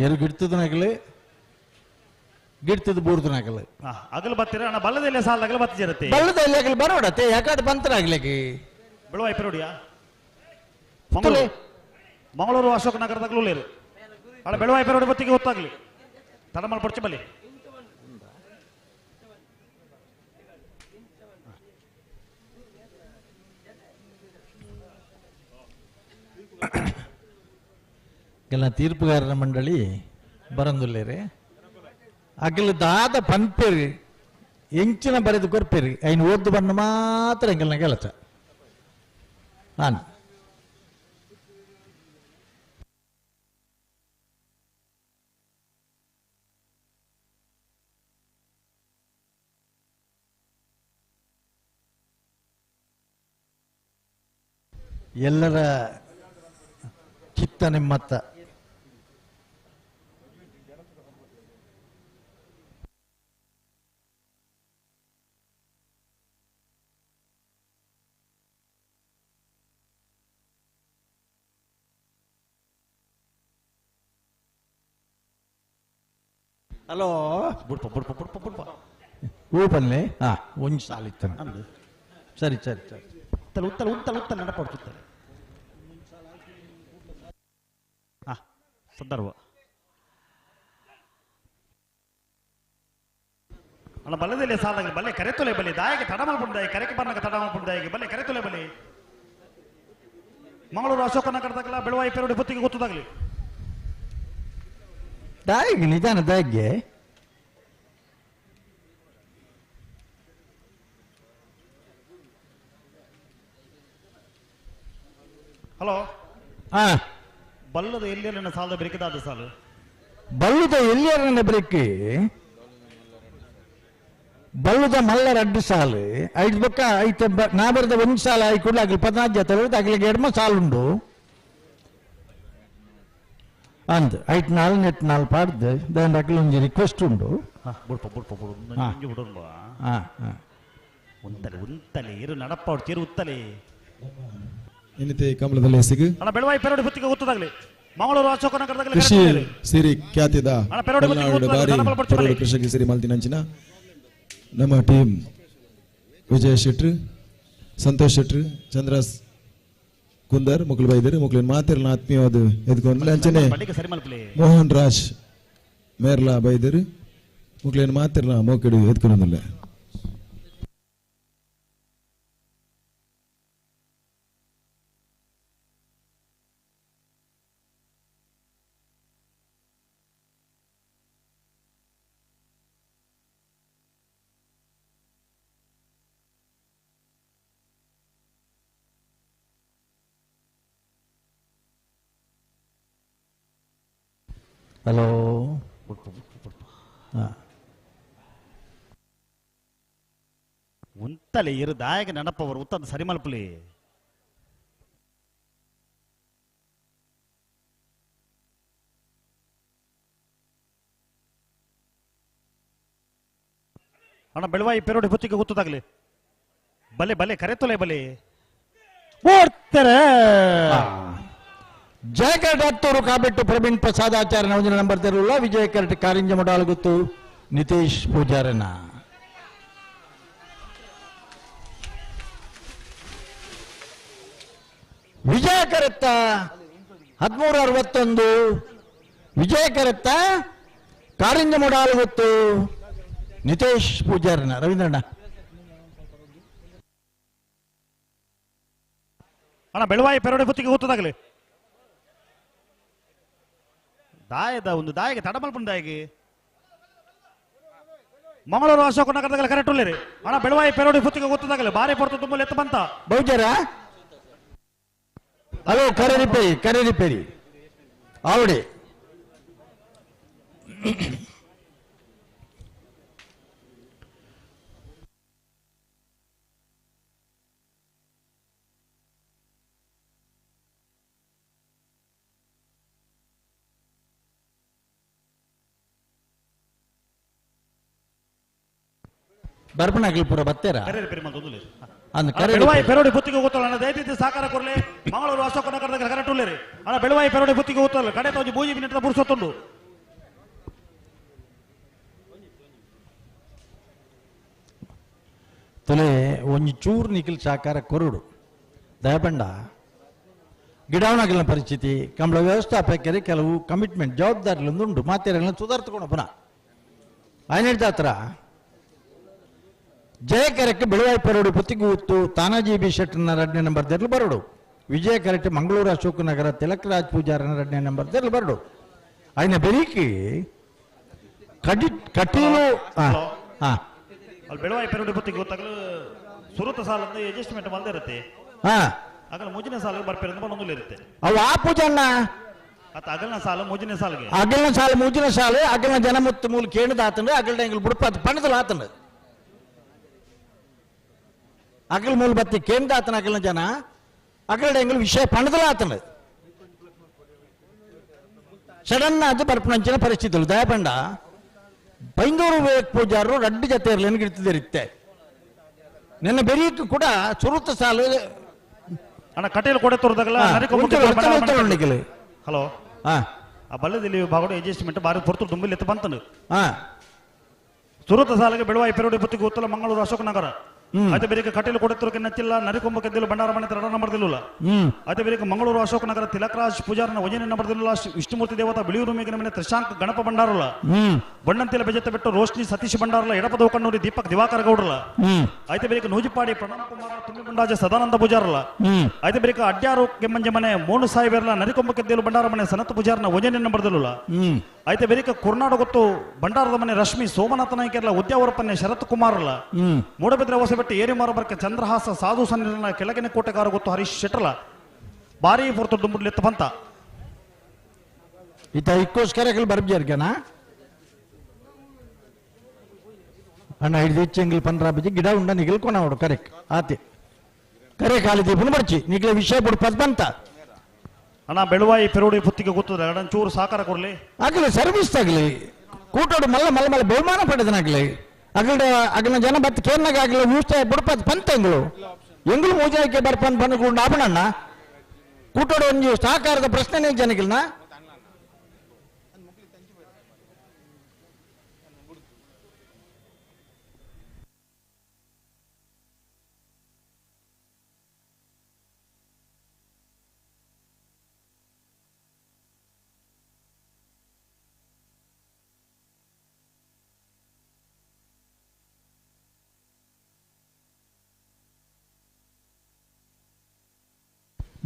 ಎರು ಗಿಡ್ತದನಕಲು ಗಿಡ್ತದ ಬೂರ್ದನಕಲು ಅಗಲು ಬತ್ತಿರ ಅಣ್ಣ ಬಲ್ಲದಲ್ಲೇ ಸಾಲ ಅಗಲು ಬತ್ತಿ ಜರತೆ ಬಲ್ಲದಲ್ಲಿ ಅಗಲು ಬರೋಡತ್ತೆ ಯಾಕಾದ ಬಂತರಾಗ್ಲಿಕ್ಕೆ ಬೆಳವಾಯಿ ಪೆರೋಡಿಯಾ ಮಂಗಳೂರು ಮಂಗಳೂರು ಅಶೋಕ ನಗರದಾಗಲೂ ಲೇರು ಅಲ್ಲ ಬೆಳವಾಯಿ ಪೆರೋಡಿ ಬತ್ತಿಗೆ ಹೊತ್ತಾಗ್ಲಿ ತಡಮಲ್ ಪಡ್ಚಿ ಬಲ್ಲಿ ಎಲ್ಲ ತೀರ್ಪುಗಾರರ ಮಂಡಳಿ ಬರಂದುಲ್ಲೇರಿ ಅಗಲು ದಾದ ಪನ್ಪೇರಿ ಎಂಚಿನ ಬರೆದು ಕೊರ್ಪೇರಿ ಐನು ಓದ್ದು ಬಣ್ಣ ಮಾತ್ರ ಎಂಗಲ್ನ ಕೆಲಸ ನಾನು ಎಲ್ಲರ ಚಿತ್ತ ನಿಮ್ಮತ್ತ. ಹಲೋ ಬುಡ್ಪ ಬುಡ್ಪ ಬುಡ್ಪ ಬುಡ್ಪ. ಓಪನ್ಲೆ ಹಾ ಒಂಜಿ ಸಾಲ ಇತ್ತು ಸರಿ ಸರಿ ಸರಿ ಉತ್ತಲ ಉತ್ತಲ ಉತ್ತಲ ಉತ್ತಲ ನಡಪಡ್ಸುತ್ತಾರೆ ಹಾ ಸಂದರ್ಭ ಅಲ್ಲ ಬಲ್ಲದಲ್ಲಿ ಸಾಲ ಬಲ್ಲೆ ಕರೆತೊಲೆ ಬಲಿ ದಾಯಗೆ ತಡ ಮಲ್ಪುಂಡಾಯಿ ಕರೆಕೆ ಬರ್ನಕ ತಡ ಮಲ್ಪುಂಡಾಯಿಗೆ ಬಲ್ಲೆ ಕರೆತೊಲೆ ಬಲಿ ಮಂಗಳೂರು ಅಶೋಕನ ಕಡದಾಗಲ ಬೆಳವಾಯಿ ಪೆರುಡಿ ಬುತ್ತಿಗೆ ಗೊತ್ತದಾಗಲಿ ದಾಯಿಗೆ ನಿಧಾನ ದಾಯಿಗೆ ಹಲೋ ಹಾ ಬಲ್ಲದ ಎಲ್ಲಿ ಸಾಲದ ಬೆರಿಕದಾದ ಸಾಲು ಬಲ್ಲದ ಎಲ್ಲಿಯರ ಬ್ರೇಕ್ ಬಲ್ಲದ ಮಲ್ಲ ರಡ್ಡು ಸಾಲು ಐದು ಬಕ್ಕ ಐತ ನಾ ಬರೆದ ಒಂದು ಸಾಲ I ಕೂಡಲೇ ಅಗಲಿ 14 ಜೊತೆ ಅಗಲಿಗೆ ಎಡ್ಮ ಸಾಲುಂಡು ಅಂದ್ ಐಟ್ ನಾಲ್ ನೆಟ್ ನಾಲ್ ಪಾಡ್ದು ದಾನ್ ಅಗಲಿ ಒಂಜಿ ರಿಕ್ವೆಸ್ಟ್ ಉಂಡು ಬುಡ್ಪ ಬುಡ್ಪ ಬುಡು ಬುಡುಂಬ ಹಾ ಹಾ ಉಂತಲೆ ಉಂತಲೆ ಇರು ನಡಪ್ಪ ಅವ್ರು ಚೇರು ಉತ್ತಲೆ ಇನ್ನಿತೆ ಕಮಲದಲ್ಲಿ ಸಿಗು ಅಣ್ಣ ಬೆಳವಾಯಿ ಪೆರೋಡಿ ಬುತ್ತಿಗೆ ಗೊತ್ತದಾಗಲಿ ಮಂಗಳೂರು ಅಶೋಕನ ಕಡದಾಗಲಿ ಕೃಷಿ ಸಿರಿ ಖ್ಯಾತಿದ ಮಲೆನಾಡು ಬಾರಿ ಪೆರೋಡು ಕೃಷಿಗೆ ಸಿರಿ ಮಲ್ತಿನಂಚಿನ ನಮ್ಮ ಟೀಮ್ ವಿಜಯ ಶೆಟ್ರು ಸಂತೋಷ್ ಶೆಟ್ರು ಚಂದ್ರ ಕುಂದರ್ ಮುಕ್ಳು ಬೈದರು ಮುಕ್ಳಿನ ಮಾತಿರಲ ಆತ್ಮೀಯವಾದ ಎದ್ಕೊಂಡು ಅಂಚನೆ ಮೋಹನ್ ರಾಜ್ ಮೇರ್ಲಾ ಬೈದರು ಮುಕ್ಳಿನ ಮಾತಿರಲ ಮೋಕಿಡು ಎದ್ಕೊಂಡಿಲ್ಲ. ಹಲೋ ಉಂತಲೆ ಇರು ದಾಯಕ ನೆನಪವರು ಉತ್ತದ ಸರಿ ಮಲ್ಪಲಿ ಅಣ್ಣ ಬೆಳವಾಯಿ ಪೆರೋಡಿ ಬುತ್ತಿಗೆ ಗೊತ್ತದಾಗಲಿ ಬಲೆ ಬಲೆ ಕರೆತೊಲೆ ಬಲೆ ಓಡ್ತಾರೆ. ಜಯಕರ್ ಡಾಕ್ಟರು ಕಾಬೆಟ್ಟು ಪ್ರವೀಣ್ ಪ್ರಸಾದ್ ಆಚಾರ್ಯ ನವಜನ ನಂಬರ್ ತೆರವುಲ್ಲ ವಿಜಯಕರ್ ಕಾರಿಂಜ ಮಡಾಲಗುತ್ತು ನಿತೇಶ್ ಪೂಜಾರನ. ವಿಜಯಕರತ್ತ 1361 ವಿಜಯಕರತ್ತ ಕಾರಿಂಜ ಮಡಾಲಗುತ್ತು ನಿತೇಶ್ ಪೂಜಾರನ. ರವೀಂದ್ರಣ್ಣ ಅಣ್ಣ ಬೆಳವಾಯಿ ಪೆರೋಡಿ ಬುತ್ತಿಗೆ ಗೊತ್ತದಾಗಲಿ ದಾಯದ ಒಂದು ದಾಯಿಗೆ ತಡಮಲ್ಪುಂಡು ದಾಯಿಗೆ ಮಂಗಳೂರು ಅಶೋಕ ನಗರದಲ್ಲಿ ಕರೆಕ್ಟ್ ಉಳ್ಳೇರಿ ಅಣ್ಣ ಬೆಳವಾಯಿ ಪೆರೋಡಿ ಬುತ್ತಿಗೆ ಗೊತ್ತದಾಗಲಿ ಬಾರಿ ಪೊರ್ತು ತುಂಬ ಎತ್ತ ಬಂತ ಬಹುಜರ ಹಲೋ ಕರೆ ರಿಪೇರಿ ಕರೆ ರಿಪೇರಿ ಆವಡಿ ಬರ್ಪಣಾಗಲ್ಪುರ ಬತ್ತೇರಾ ಬೆಳವಾಯಿ ಪೆರೋಡಿ ಬುತ್ತಿಗೆ ಗೊತ್ತಲ್ಲ ಅಣ್ಣ ದಯವಿಟ್ಟು ಸಹಕಾರ ಕೊರಲಿ ಮಂಗಳೂರು ಅಶೋಕ ನಗರದಲ್ಲಿ ಕರೆಕ್ಟ್ ಉಳ್ಳೇರಿ ಅಣ್ಣ ಬೆಳವಾಯಿ ಪೆರೋಡಿ ಬುತ್ತಿಗೆ ಗೊತ್ತಲ್ಲ ಕಡೆ ತೋಜಿ ಬೂಜಿ ಮಿನಿಟ್ ಪುರುಷೊತ್ತುಂಡು ತೊಲೆ ಒಂಜಿ ಚೂರು ನಿಖಿಲ್ ಸಹಕಾರ ಕೊರಡು ದಯಪಂಡ ಗಿಡವನಾಗಲಿನ ಪರಿಸ್ಥಿತಿ ಕಂಬಳ ವ್ಯವಸ್ಥಾಪಕರಿಗೆ ಕೆಲವು ಕಮಿಟ್ಮೆಂಟ್ ಜವಾಬ್ದಾರಿಗಳೊಂದು ಉಂಟು ಮಾತೆಲ್ಲ ಸುಧಾರಿಸ್ಕೊಂಡು ಪುನಃ ಆಯ್ನ ಹತ್ರ ಜಯಕರಕ್ಕೆ ಬೆಳವಾಯಿ ಪೆರೋಡು ಪುತ್ತಿಗೂತ್ತು ತಾನಾಜಿ ಬಿ ಶೆಟ್ಟರ್ನ ಎರಡನೇ ನಂಬರ್ ದೆರ್ಲು ಬರಡು ವಿಜಯ ಕರೆಕ್ಟ್ ಮಂಗಳೂರು ಅಶೋಕ ನಗರ ತಿಲಕ್ ರಾಜ್ ಪೂಜಾರನ ಎರಡನೇ ನಂಬರ್ ದೆರ್ಲು ಬರಡು ಆಯ್ನ ಬೆರೀಕಿ ಕಡಿ ಕಟೀಲು ಹಾಂ ಅಲ್ಲಿ ಬೆಳವಾಯಿ ಪೆರೋಡಿ ಬುತ್ತಿಗೆ ಗೊತ್ತಾಗಲು ಸುರುತ ಸಾಲ ಅಡ್ಜಸ್ಟ್ಮೆಂಟ್ ಮಲ್ದೇ ಇರುತ್ತೆ ಹಾಂ ಆಗಲ ಮುಂಜಿನ ಸಾಲ ಬರ್ಪೇರಂತ ಬಂದು ಇರುತ್ತೆ ಅವು ಆ ಪೂಜಣ್ಣ ಅತ್ತ ಅಗಲ್ನ ಸಾಲು ಮುಂಜಿನ ಸಾಲಿಗೆ ಅಗಲ್ನ ಸಾಲು ಮುಂಜಿನ ಸಾಲು ಅಗಲ್ನ ಜನ ಮುತ್ತು ಮೂಲ ಕೇಣದ ಆತಂದ್ರೆ ಅಗಲ್ನ ಎಂಗ್ಲು ಬುಡಪಾತ ಪಣದಲ್ಲ ಆತಂದ್ರೆ ಅಗಲ್ ಮೂಲ ಬತ್ತಿ ಕೇಂದ್ರ ಆತನ ಅಗಲ್ನ ಜನ ಅಗಲ್ಡ ಎಂಗ್ಲು ವಿಷಯ ಪಣದಲ್ಲ ಆತಂದ್ರೆ ಸಡನ್ ಅದು ಬರ್ಪಣಂಚಿನ ಪರಿಸ್ಥಿತಿ ದಯಪಂಡ ಬೈಂದೂರು ವಿವೇಕ್ ಪೂಜಾರರು ರಡ್ಡು ಜೊತೆ ಇರಲಿ ಇಡ್ತಿದ್ದಿರುತ್ತೆ ನಿನ್ನ ಬೆರಿಯಕ್ಕೂ ಕೂಡ ಸುರುತ ಸಾಲು ಅಣ್ಣ ಕಟೀಲು ಕೊಡೆ ತೋರ್ದಾಗಲ್ಲ ಹಲೋ ಆ ಬಲ್ಲದಲ್ಲಿ ಭಾಗಡು ಅಡ್ಜಸ್ಟ್ಮೆಂಟ್ ಬಾರಿ ಪೊರ್ತು ದುಂಬಿಲ್ ಎತ್ತ ಬಂತನು ಸುರತ ಸಾಲಿಗೆ ಬೆಳವಾಯಿ ಪೆರೋಡಿ ಪುತ್ತಿಗೆ ಗೊತ್ತಲ್ಲ ಮಂಗಳೂರು ಅಶೋಕ ನಗರ. ಅದೇ ಬೇರೆ ಕಟೀಲು ಕೊಡತ್ತೂರು ನಚ್ಚಿಲ್ಲ ನರಿಕೊಂಬ ಕೆದ್ದಿಲು ಭಂಡಾರ ಮನೆ ಎರಡ ನಂಬರ್ ದಿಲ್ಲ. ಅದೇ ಬೇರೆ ಮಂಗಳೂರು ಅಶೋಕ ನಗರ ತಿಲಕರಾಜ್ ಪೂಜಾರನ ಒಂದನೇ ನಂಬರ್ ದಿಲ್ಲ. ವಿಷ್ಣುಮೂರ್ತಿ ದೇವತಾ ಬಿಳಿಯೂರು ಮೇಗಿನ ಮನೆ ತ್ರಿಶಾಂಕ್ ಗಣಪ ಭಂಡಾರಲ್ಲ. ಬಣ್ಣಂತಿಲ ಬೆಜತ್ತ ಬಿಟ್ಟು ರೋಶ್ನಿ ಸತೀಶ್ ಭಂಡಾರಲ್ಲ. ಎಡಪದ ಕಣ್ಣೂರಿ ದೀಪಕ್ ದಿವಾಕರ ಗೌಡ್ರಲ್ಲ. ಐತೆ ಬೇರೆ ನೂಜಿಪಾಡಿ ಪ್ರಣಮ್ ಕುಮಾರ್ ತುಂಬಿ ಮುಂಡಾಜ ಸದಾನಂದ ಪೂಜಾರಲ್ಲ. ಐತೆ ಬೇರೆ ಅಡ್ಯಾರು ಕೆಮ್ಮಂಜ ಮನೆ ಮೋನು ಸಾಹೇಬರ್ಲ ನರಿಕೊಂಬ ಕೆದ್ದೇಲು ಭಂಡಾರ ಮನೆ ಸನತ್ ಪೂಜಾರನ ಒಂದನೇ ನಂಬರ್ ದಿಲ್ಲ. ಐತೆ ಬೇರೆ ಕುರ್ನಾಡ ಗೊತ್ತು ಭಂಡಾರದ ಮನೆ ರಶ್ಮಿ ಸೋಮನಾಥ ನಾಯ್ಕರ್ಲ ಉದ್ಯಾವರಪ್ಪನ್ನೇ ಶರತ್ ಕುಮಾರ್ ಅಲ್ಲ. ಮೂಡಬಿದ್ರೆ ಹೊಸಬೆಟ್ಟ ಏರಿಮಾರಬರ್ಕ ಚಂದ್ರಹಾಸ ಸಾಧು ಸನ್ನಿನ ಕೆಳಗಿನ ಕೋಟೆಗಾರ ಗೊತ್ತು ಹರೀಶ್ ಶೆಟ್ಟರ್ಲ. ಭಾರಿ ಪೊರ್ತು ದುಂಬುಡ್ಲೆತ್ತ ಬಂತ ಇತ ಇಕ್ಕೋಸ್ಕರ ಬರ್ಬಿಜಾರ್ಗನ ಅಣ್ಣ ಹಿಡಿದು ಚೆಂಗಿಲ್ ಪಂದ್ರ ಬಜ್ಜಿ ಗಿಡ ಉಂಡ ನಿಗಿಲ್ಕೊಣ ಅವಡು ಕರೆಕ್ ಆತಿ ಕರೆ ಖಾಲಿ ದೀಪನ ಬರ್ಚಿ ನಿಗ್ಲೆ ವಿಷಯ ಬಿಡ್ಪದ್ ಬಂತ. ಅಣ್ಣ ಬೆಳುವಾಯಿ ಪೆರೋಡಿ ಪುತ್ತಿಗೆ ಗೊತ್ತದ ಚೂರು ಸಾಕಾರ ಕೊಡ್ಲಿ ಆಗಲಿ ಸರ್ವಿಸ್ ಆಗಲಿ ಕೂಟೋಡು ಮಲ್ಲ ಮಲ್ಲ ಮಲ್ಲ ಬಹುಮಾನ ಪಡೆದನಾಗ್ಲಿ ಅಗಲ ಅಗಲ ಜನ ಬತ್ ಕೇರ್ನಾಗ ಆಗಲಿ ಊಷ್ಟ ಬುಡ್ಪದ್ ಪಂತ ಎಂಗಳು ಎಂಗಳು ಮೂಜಾಯಿಕೆ ಬರ್ಪನ್ ಬಂದು ಆಪಣಣ್ಣ ಕೂಟೋಡು ಒಂದು ಸಹಕಾರದ ಪ್ರಶ್ನೆನೇ ಜನಗಿಲ್ನ.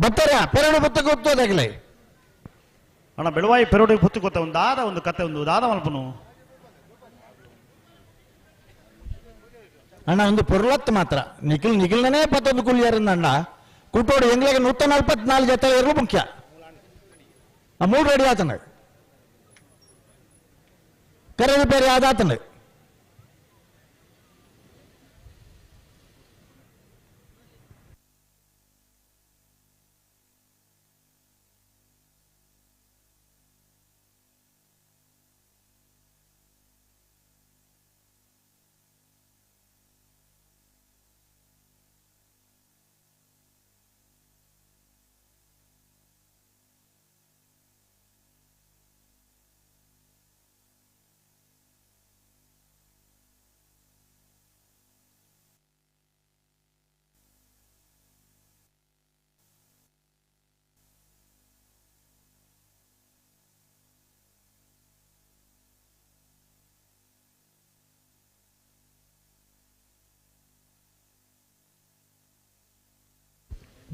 ಬತ್ತರ ಪೆರಡು ಬತ್ತ ಗೊತ್ತೋದಾಗಲೇ ಅಣ್ಣ ಬೆಳವಾಯಿ ಪೆರೋಡಿ ಪುತ್ತಿ ಗೊತ್ತ ಒಂದು ದಾದ ಒಂದು ಕತೆ ಒಂದು ದಾದ ಮಲ್ಪನು ಅಣ್ಣ ಒಂದು ಪೊರ್ಲತ್ತು ಮಾತ್ರ ನಿಖಿಲ್ ನಿಖಿಲ್ನೇ ಪತ್ತೊಂದು ಕೂಲಿಯಾರನ್ನ ಅಣ್ಣ ಕುಟೋಡು ಎಂಗ್ಲಾಗ 144 ಜೊತೆ ಇರಲು ಮುಖ್ಯ ಆ ಮೂರು ರೆಡಿ ಆತನ ಕರೆದು ಬೇರೆ ಆದಾತನ.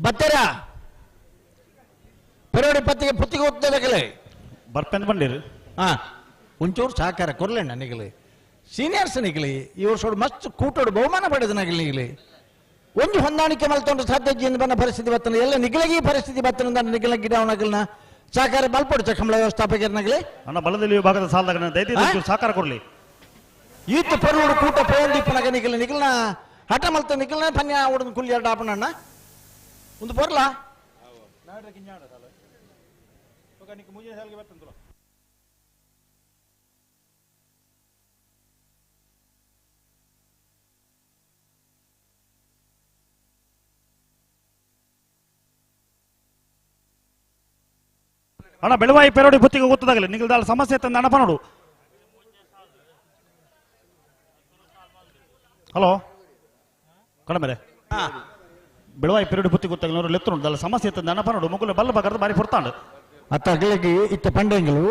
ಬತ್ತರ ಪೆರೋಡಿ ಪತ್ತಿಗೆ ಪುತ್ತಿಗೆ ಹೋಗ್ತದಗಲೇ ಬರ್ಪೆಂದ್ ಬಂದಿರು. ಹಾ ಒಂಚೂರು ಸಹಕಾರ ಕೊರ್ಲೇಣ್ಣ ನಿಗಲಿ ಸೀನಿಯರ್ಸ್ ನಿಗಲಿ ಈ ವರ್ಷ ಮಸ್ತ್ ಕೂಟೋಡು ಬಹುಮಾನ ಪಡೆದನಾಗಲಿ ನಿಗಲಿ ಒಂದು ಹೊಂದಾಣಿಕೆ ಮಲ್ತೊಂಡು ಸಾಧ್ಯ ಜಿಂದ ಬನ್ನ ಪರಿಸ್ಥಿತಿ ಬತ್ತನ ಎಲ್ಲ ನಿಗಲಿಗೆ ಈ ಪರಿಸ್ಥಿತಿ ಬತ್ತನ ನಿಗಲ ಗಿಡವನಾಗಲ್ನ ಸಹಕಾರ ಬಲ್ಪೊಡು ಚಕಂಬಳ ವ್ಯವಸ್ಥಾಪಕರನಾಗಲಿ. ಅಣ್ಣ ಬಲದಲ್ಲಿ ವಿಭಾಗದ ಸಾಲದಾಗ ದಯವಿಟ್ಟು ಸಹಕಾರ ಕೊಡ್ಲಿ. ಈತ ಪೆರೋಡು ಕೂಟ ಪೋಂದಿಪ್ಪನಾಗ ನಿಗಲಿ ನಿಗಲ್ನ ಹಠ ಮಲ್ತ ನಿಗಲ್ನ ಪನ್ಯ ಓಡನ್ ಕುಲ್ಲಿ ಎರಡು ಆಪಣಣ್ಣ ಒಂದು ಬರಲ ಅಣ್ಣ ಬೆಳವಾಯಿ ಪೆರೋಡಿ ಬುತ್ತಿಗೆ ಗೊತ್ತದಾಗಲಿ ನಿಗಲ್ದಾಳ ಸಮಸ್ಯೆ ತಂದ ಅಣ್ಣಪ್ಪ ನೋಡು. ಹಲೋ ಕಡಿಮೆ ಬೆಳವಾಯಿ ಪೆರೋಡಿ ಬುತ್ತಿ ಗೊತ್ತಾಗಲಿ ನೋಡು ಲೆತ್ತು ನೋಡು ಸಮಸ್ಯೆ ತಂದ ಅಣ್ಣಪ್ಪ ನೋಡು ಮುಗುಲು ಬಲ್ಲ ಬಗರ್ದು ಬಾರಿ ಪುರ್ತಾಂಡು. ಅತ್ತ ಅಗಲಿಗೆ ಇತ್ತ ಪಂಡೆಂಗಳು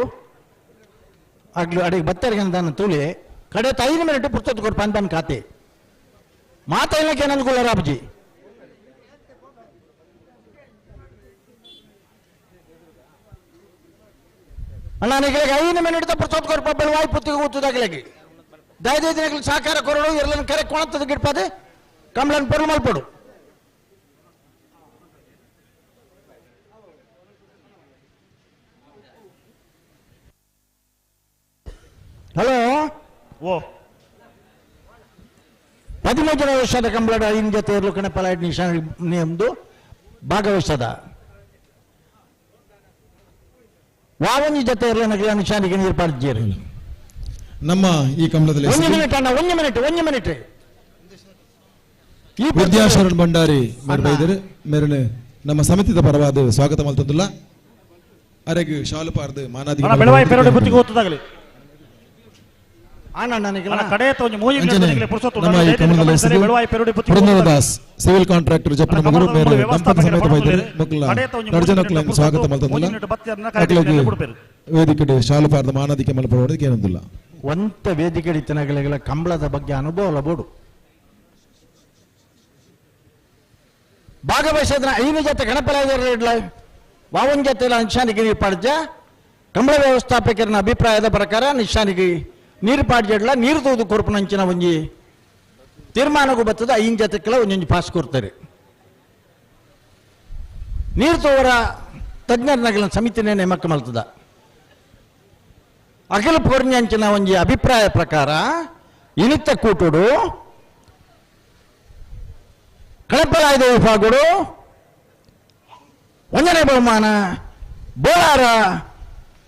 ಅಗ್ಲು ಅಡಿಗೆ ಬತ್ತರಿಗೆ ದಾನ ತೂಲಿ ಕಡೆ 5 ಮಿನಿಟ್ ಪುರ್ತದ ಕೊಟ್ಟು ಪಂದನ್ ಖಾತೆ ಮಾತಾಡ್ಲಿಕ್ಕೆ ಏನಂದ್ಕೊಳ್ಳ ರಾಬಜಿ. ಅಣ್ಣ ನಿಗಳಿಗೆ 5 ಮಿನಿಟ್ ಪುರ್ತದ ಕೊಟ್ಟು ಬೆಳವಾಯಿ ಪುತ್ತಿಗೆ ಗೊತ್ತದಾಗಲಿಗೆ ದಯದೈದು ಸಹಕಾರ ಕೊರಡು ಇರ್ಲನ್ ಕರೆ ಕೊಣತ್ತದ ಗಿಡ್ಪದೆ ಕಮಲನ್ ಪೊರು ಮಲ್ಪಡು. ಹಲೋ ಓ 13 ವರ್ಷದ ಕಂಬಳದ ಐದು ಜೊತೆ ಇರಲು ಕಣಪಲಾಯ್ಟ್ ನಿಶಾನ್ ನಿಯಮ್ದು ಭಾಗವಹಿಸದ ವಾವಂಜಿ ಜೊತೆ ಇರಲು ನಗರ ನಿಶಾನಿಗೆ ನೀರು ಪಾಡ್ಜೀರಿ. ನಮ್ಮ ಈ ಕಂಬಳದಲ್ಲಿ ಒಂದು ಮಿನಿಟ್ ಅಣ್ಣ, ಒಂದು ಮಿನಿಟ್, ಒಂದು ಮಿನಿಟ್. ವಿದ್ಯಾಶರಣ್ ಭಂಡಾರಿ ಮೇರೆ ಮೇರನೆ ನಮ್ಮ ಸಮಿತಿದ ಪರವಾದ ಸ್ವಾಗತ ಮಲ್ತಂದುಲ್ಲ. ಅರೆಗ್ ಶಾಲು ಪಾರ್ದು ಮಾನಾದಿ ಬೆಳವಾಯಿ ಪೆರೋಡಿ ಬುತ್ತಿಗೆ ಗೊತ್ತದಾಗಲಿ. ಪುರಂದರದಾಸ್ ಸಿವಿಲ್ ಕಾಂಟ್ರಾಕ್ಟರ್ ಜಪ್ಪನ ಮಗರು ಮೇರೆ ದಂಪತಿ ಸಮೇತ ಬೈದರು ಮೊಕ್ಕಲ ನಡ್ಜನಕ್ಲ ಸ್ವಾಗತ ಮಲ್ತಂದಿಲ್ಲ ಅಕ್ಲಗೆ ವೇದಿಕೆ ಶಾಲು ಪಾರದ ಮಾನಾದಿಕೆ ಮಲ್ಪಡೋದಕ್ಕೆ ಏನೊಂದಿಲ್ಲ. ಒಂತ ವೇದಿಕೆ ಇತ್ತನಗಲೆಗಳ ಕಂಬಳದ ಬಗ್ಗೆ ಅನುಭವ ಲಬೋಡು ಭಾಗವಹಿಸಿದ ಐದು ಜೊತೆ ಗಣಪರಾಜರ ವಾವನ್ ಜೊತೆ ನಿಶಾನಿಗೆ ನೀರು ಪಾಡ್ಜ ಕಂಬಳ ವ್ಯವಸ್ಥಾಪಕರನ ಅಭಿಪ್ರಾಯದ ಪ್ರಕಾರ ನಿಶಾನಿಗೆ ನೀರು ಪಾಡ್ಜಡ್ಲ ನೀರು ತೋದು ಕೊರ್ಪುನಂಚಿನ ಒಂಜಿ ತೀರ್ಮಾನಕ್ಕೂ ಬರ್ತದೆ. ಐದು ಜೊತೆಕ್ಕೆಲ್ಲ ಒಂಜೊಂಜಿ ಪಾಸ್ ಕೊಡ್ತಾರೆ. ನೀರು ತೋವರ ತಜ್ಞರನಗಲ ಸಮಿತಿನೇ ನೇಮಕ ಮಲ್ತದ. ಅಖಿಲ ಪೌರ್ಣ್ಯಂಚಿನ ಒಂಜಿ ಅಭಿಪ್ರಾಯ ಪ್ರಕಾರ ಇನಿತ ಕೂಟುಡು ಕಳಪಲಾಯ್ದ ವಿಭಾಗಡು ಒಂದನೇ ಬಹುಮಾನ ಬೋಳಾರ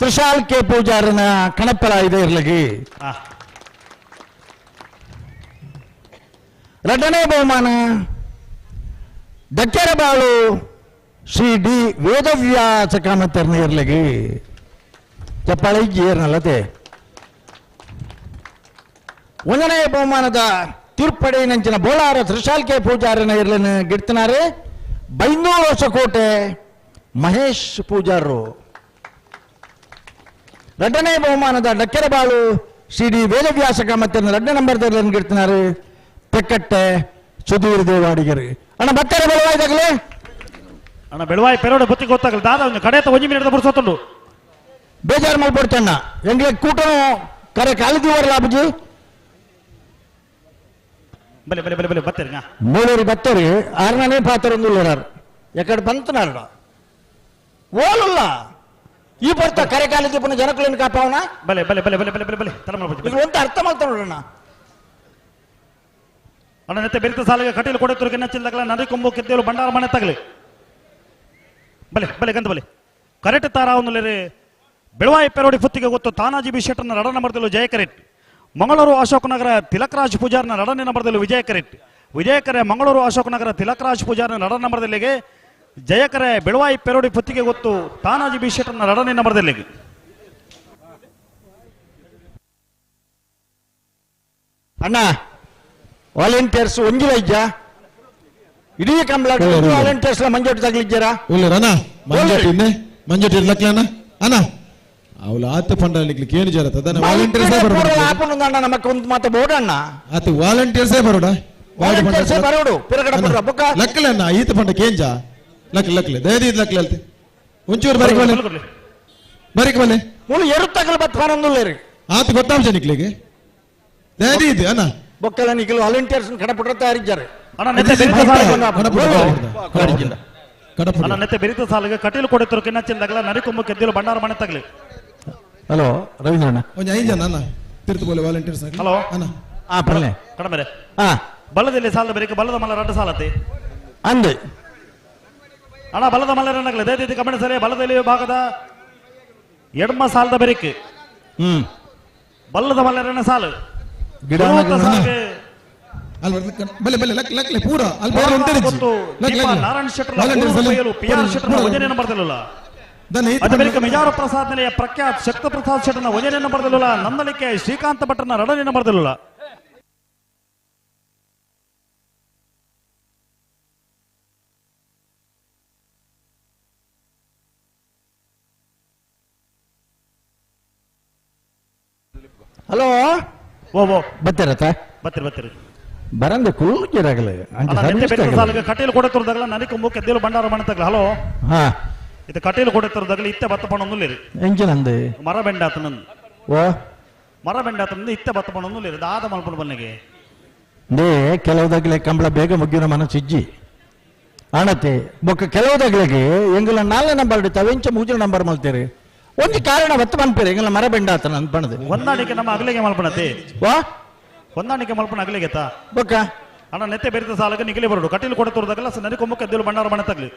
ತ್ರಿಶಾಲ್ ಕೆ ಪೂಜಾರನ ಕಣಪಲಾಯ್ದ ಇರ್ಲಗಿ, ಎರಡನೇ ಬಹುಮಾನ ದಕ್ಕೆರಬಾಳು ಶ್ರೀ ಡಿ ವೇದವ್ಯಾಸ ಕಾಮತರ್ನ ಇರ್ಲಗಿ. ಚಪ್ಪಾಳೆ ಏರ್ನಲ್ಲತೆ. ಒಂದನೇ ಬಹುಮಾನದ ತೀರ್ಪಡೆಯಿನಂಚಿನ ಬೋಳಾರ ತ್ರಿಶಾಲ್ಕೆ ಪೂಜಾರನ ಇರ್ಲನ್ನು ಗಿಡ್ತನಾರೆ ಬೈಂದೂರು ಹೊಸಕೋಟೆ ಮಹೇಶ್ ಪೂಜಾರರು. ಎರಡನೇ ಬಹುಮಾನದ ಡಕ್ಕೆರಬಾಳು ಶ್ರೀ ಡಿ ವೇದವ್ಯಾಸ ಕಾಮತ್ತನ ಎರಡನೇ ನಂಬರ್ ಇರ್ಲನ್ನು ಗಿಡ್ತನಾರೆ ತೆಕ್ಕಟ್ಟೆ ಸುಧೀರ್ ದೇವಾಡಿಗರು. ಅಣ್ಣ ಬತ್ತಾರೆ ಬೆಳವಾಯ್ದಾಗಲೇ ಅಣ್ಣ ಬೆಳವಾಯಿ ಪೆರೋಡೆ ಬುತ್ತಿ ಗೊತ್ತಾಗಲ್ಲ ದಾದಾ ಒಂದು ಕಡೆ ಒಂಜಿ ಮಿನಿಟ್ ಬುರ್ಸೋತುಂಡು ಬೇಜಾರು ಮಾಡ್ಬಿಡ್ತಣ್ಣ ಎಂಗ್ಲೆ ಕೂಟನು ಕರೆ ಕಾಲಿದ್ದೀವರಲ್ಲ ಅಬುಜಿ ಬಲೆ ಬಲೆ ಬಲೆ ಬಲೆ ಬತ್ತೇರಿ ಮೂಳೂರಿ ಬತ್ತೇರಿ ಆರ್ನೇ ಪಾತ್ರ ಒಂದು ಎಕಡೆ ಬಂತನಾರ ಓಲಲ್ಲ ಈ ಬರ್ತಾ ಕರೆ ಕಾಲಿದ್ದಿ ಪುನಃ ಜನಕುలను ಕಾಪಾವನ ಬಲೆ ಬಲೆ ಬಲೆ ಬಲೆ ಬಲೆ ಬಲೆ ಬಲೆ ತರ ಮಾಡ್ಬೋದು ಒಂದು ಅರ್ಥ ಮಾಡ್ತಾ ನೋಡೋಣ. ಅಣ್ಣ ನೆತ್ತೆ ಬೆರಿತ ಸಾಲಿಗೆ ಕಟೀಲು ಕೊಡುತ್ತಿರು ಕಿನ್ನಚಿಲ್ದಾಗಲ ನದಿ ಕೊಂಬು ಕೆದ್ದೇಲು ಬಂಡಾರ ಮನೆ ತಗಲಿ ಬಲೆ ಬಲೆ ಗಂಧ ಬಲೆ ಕರೆಕ್ಟ್ ತಾರ ಅವನಲ್ಲಿ ಬೆಳವಾಯಿ ಪೆರೋಡಿ ಫುತ್ತಿಗೆ ಗೊತ್ತು ತಾನಾಜಿ ಬಿ ಶೆಟ್ಟರ್ನ ರಡ ನಂಬರ್ದಲ್ಲೂ ಜಯಕರೆಟ್ ಮಂಗಳೂರು ಅಶೋಕನಗರ ತಿಲಕರಾಜ್ ಪೂಜಾರ್ನ ರಡನೇ ನಂಬರ್ದಲ್ಲೂ ವಿಜಯಕರೆಟ್ ವಿಜಯಕರೆ ಮಂಗಳೂರು ಅಶೋಕನಗರ ತಿಲಕರಾಜ್ ಪೂಜಾರ್ನ ರಡ ನಂಬರ್ದಲ್ಲಿಗೆ ಜಯಕರೆ ಬೆಳವಾಯಿ ಪೆರೋಡಿ ಫುತ್ತಿಗೆ ಗೊತ್ತು ತಾನಾಜಿ ಬಿ ಶೆಟ್ಟರ್ನ ರಡನೇ ನಂಬರ್ದಲ್ಲಿಗೆ. ಅಣ್ಣ ವಾಲಂಟಿಯರ್ಸ್ ಒಂಜಿಲ ಇಜ್ಜ ಇಡೀ ಕಂಬಳ ವಾಲಂಟಿಯರ್ಸ್ ಮಂಜೋಟಿ ತಗಲಿದ್ದೀರಾ ಉಲ್ಲರಣ್ಣ ಮಂಜೋಟಿ ಮಂಜೋಟಿ ಲಕ್ಲಣ್ಣ ಅಣ್ಣ ಅವಳು ಆತ ಪಂಡ ನಿಕ್ಲಿಕ್ಕೆ ಏನು ಜರತ ಅದನ್ನ ವಾಲಂಟಿಯರ್ಸೇ ಬರೋಡು ಆಪುನ ನಮಕ್ ಒಂದು ಮಾತ ಬೋಡಣ್ಣ ಆತ ವಾಲಂಟಿಯರ್ಸೇ ಬರೋಡ ವಾಲಂಟಿಯರ್ಸೇ ಬರೋಡು ಪಿರಗಡ ಪುರ ಬೊಕ್ಕ ಲಕ್ಲಣ್ಣ ಈತ ಪಂಡ ಕೇಂಜ ಲಕ್ ಲಕ್ಲೆ ದಯದಿ ಲಕ್ಲೆ ಅಲ್ತೆ ಒಂಚೂರು ಬರಿಕ ಬಲೆ ಬರಿಕ ಬಲೆ ಮುಳು ಎರುತ್ತಗಲ ಬತ್ ಫಾನಂದುಲ್ಲೇರಿ ಆತ ಗೊತ್ತಾಂಶ ನಿಕ್ಲಿಗೆ ದಯದಿ ಇದು ಅಣ್ಣ ಬೊಕ್ಕಲ ನಿಖಿಲ್ ವಾಲಂಟಿಯರ್ಸ್ ಕಡಪುಟ್ರ ತಯಾರಿದ್ದಾರೆ ಅಣ್ಣ ನೆತ್ತೆ ಬೆರಿತ ಸಾಲಿಗೆ ಕಟೀಲು ಕೊಡುತ್ತಿರು ಕಿನ್ನಚಿಲ್ದಾಗಲ ನರಿಕೊಂಬು ಕೆದ್ದಿಲು ಬಂಡಾರ ಮನೆ ತಗಲಿ. ಹಲೋ ರವೀಂದ್ರಣ್ಣ ಒಂಜಿ ಐದು ಜನ ಅಣ್ಣ ತಿರುತು ವಾಲಂಟಿಯರ್ಸ್. ಹಲೋ ಅಣ್ಣ ಆ ಪರ್ಲೆ ಕಡಮರೆ ಹಾ ಬಲ್ಲದಲ್ಲಿ ಸಾಲದ ಬೆರಿಕೆ ಬಲ್ಲದ ಮಲ್ಲ ರಡ್ಡು ಸಾಲತಿ ಅಂದೆ ಅಣ್ಣ ಬಲದ ಮಲ್ಲರನ್ನಾಗಲಿ ದೇದಿ ಕಮಣ ಸರಿ ಬಲದಲ್ಲಿ ಭಾಗದ ಎಡಮ ಸಾಲದ ಬೆರಿಕೆ ಬಲ್ಲದ ಮಲ್ಲರನ್ನ ಸಾಲು ಗಿಡ ಬಲೆ ಬಲೆ ಲಕ್ ಲಕ್ಲೆ ಪೂರ ಅಲ್ಲಿ ಬೇರೆ ಉಂಟು ಲಕ್ ಲಕ್ ನಾರಾಯಣ ಶೆಟ್ಟರ್ ಪಿ ಆರ್ ಶೆಟ್ಟರ್ ಒಂಜನೇ ನಂಬರ್ ದಲ್ಲಲ್ಲ ಅದ ಬಳಿಕ ಮಿಜಾರು ಪ್ರಸಾದ್ ನೆಲೆಯ ಪ್ರಖ್ಯಾತ್ ಶಕ್ತ ಪ್ರಸಾದ್ ಶೆಟ್ಟರ್ನ ಒಂಜನೇ ನಂಬರ್ ದಲ್ಲಲ್ಲ ನಂದಳಿಕೆ ಶ್ರೀಕಾಂತ ಭಟ್ಟರ್ನ ಎರಡನೇ ನಂಬರ್ ದಲ್ಲಲ್ಲ. ಹಲೋ ಓ ಓ ಬತ್ತೀರತ್ತ ಬತ್ತೀರಿ ಬತ್ತೀರಿ ಬರಂದೆ ಕೂಗಿರಾಗಲೇ ಕಟೀಲು ಕೊಡತಿರ್ದಾಗಲ ನನಗೆ ಕೊಂಬು ಕೆದ್ದೇಲು ಬಂಡಾರ ಮನೆ ತಗಲ. ಹಲೋ ಹಾ ಇದು ಕಟೀಲು ಕೊಡತಿರ್ದಾಗಲ ಇತ್ತೆ ಬತ್ತ ಪಣೊಂದುಲ್ಲೇರಿ ಎಂಚಿನಂದೆ ಮರ ಬೆಂಡಾತನಂದು ಓ ಮರ ಬೆಂಡಾತನಂದು ಇತ್ತೆ ಬತ್ತ ಪಣೊಂದುಲ್ಲೇರಿ ದಾದ ಮಲ್ಪಣ ಬನ್ನಿಗೆ they ಕೆಲವುದಾಗಲೇ ಕಂಬಳ ಬೇಗ ಮುಗ್ಗಿನ ಮನಸ್ಸಿಜ್ಜಿ ಅಣತೆ ಬೊಕ್ಕ ಕೆಲವುದಾಗಲಿಗೆ ಎಂಗುಲ ನಾಲ್ನೇ ನಂಬರ್ ಇಡ್ತಾವೆ ಇಂಚ ಮೂಜನ ನಂಬರ್ ಮಲ್ತೀರಿ ಒಂದು ಕಾರಣ ಬತ್ತ ಮನ್ಪೇರಿ ಎಂಗಲ ಮರ ಬೆಂಡಾತನ ಅಂತ ಬಣ್ಣದೆ ಹೊಂದಾಣಿಕೆ ನಮ್ಮ ಅಗಲಿಗೆ ಮಲ್ಪಣತೆ ವಾ ಹೊಂದಾಣಿಕೆ ಮಲ್ಪಣ ಅಗಲಿಗೆತ ಬೊಕ್ಕ ಅಣ್ಣ ನೆತ್ತೆ ಬೆರಿತ ಸಾಲಕ್ಕೆ ನಿಗಲಿ ಬರೋಡು ಕಟೀಲು ಕೊಡತೋರ್ದಾಗಲ್ಲ ನರಿ ಕೊಮ್ಮಕ್ಕೆ ಎದ್ದೇಳು ಬಂಡಾರ ಮನೆ ತಗಲಿ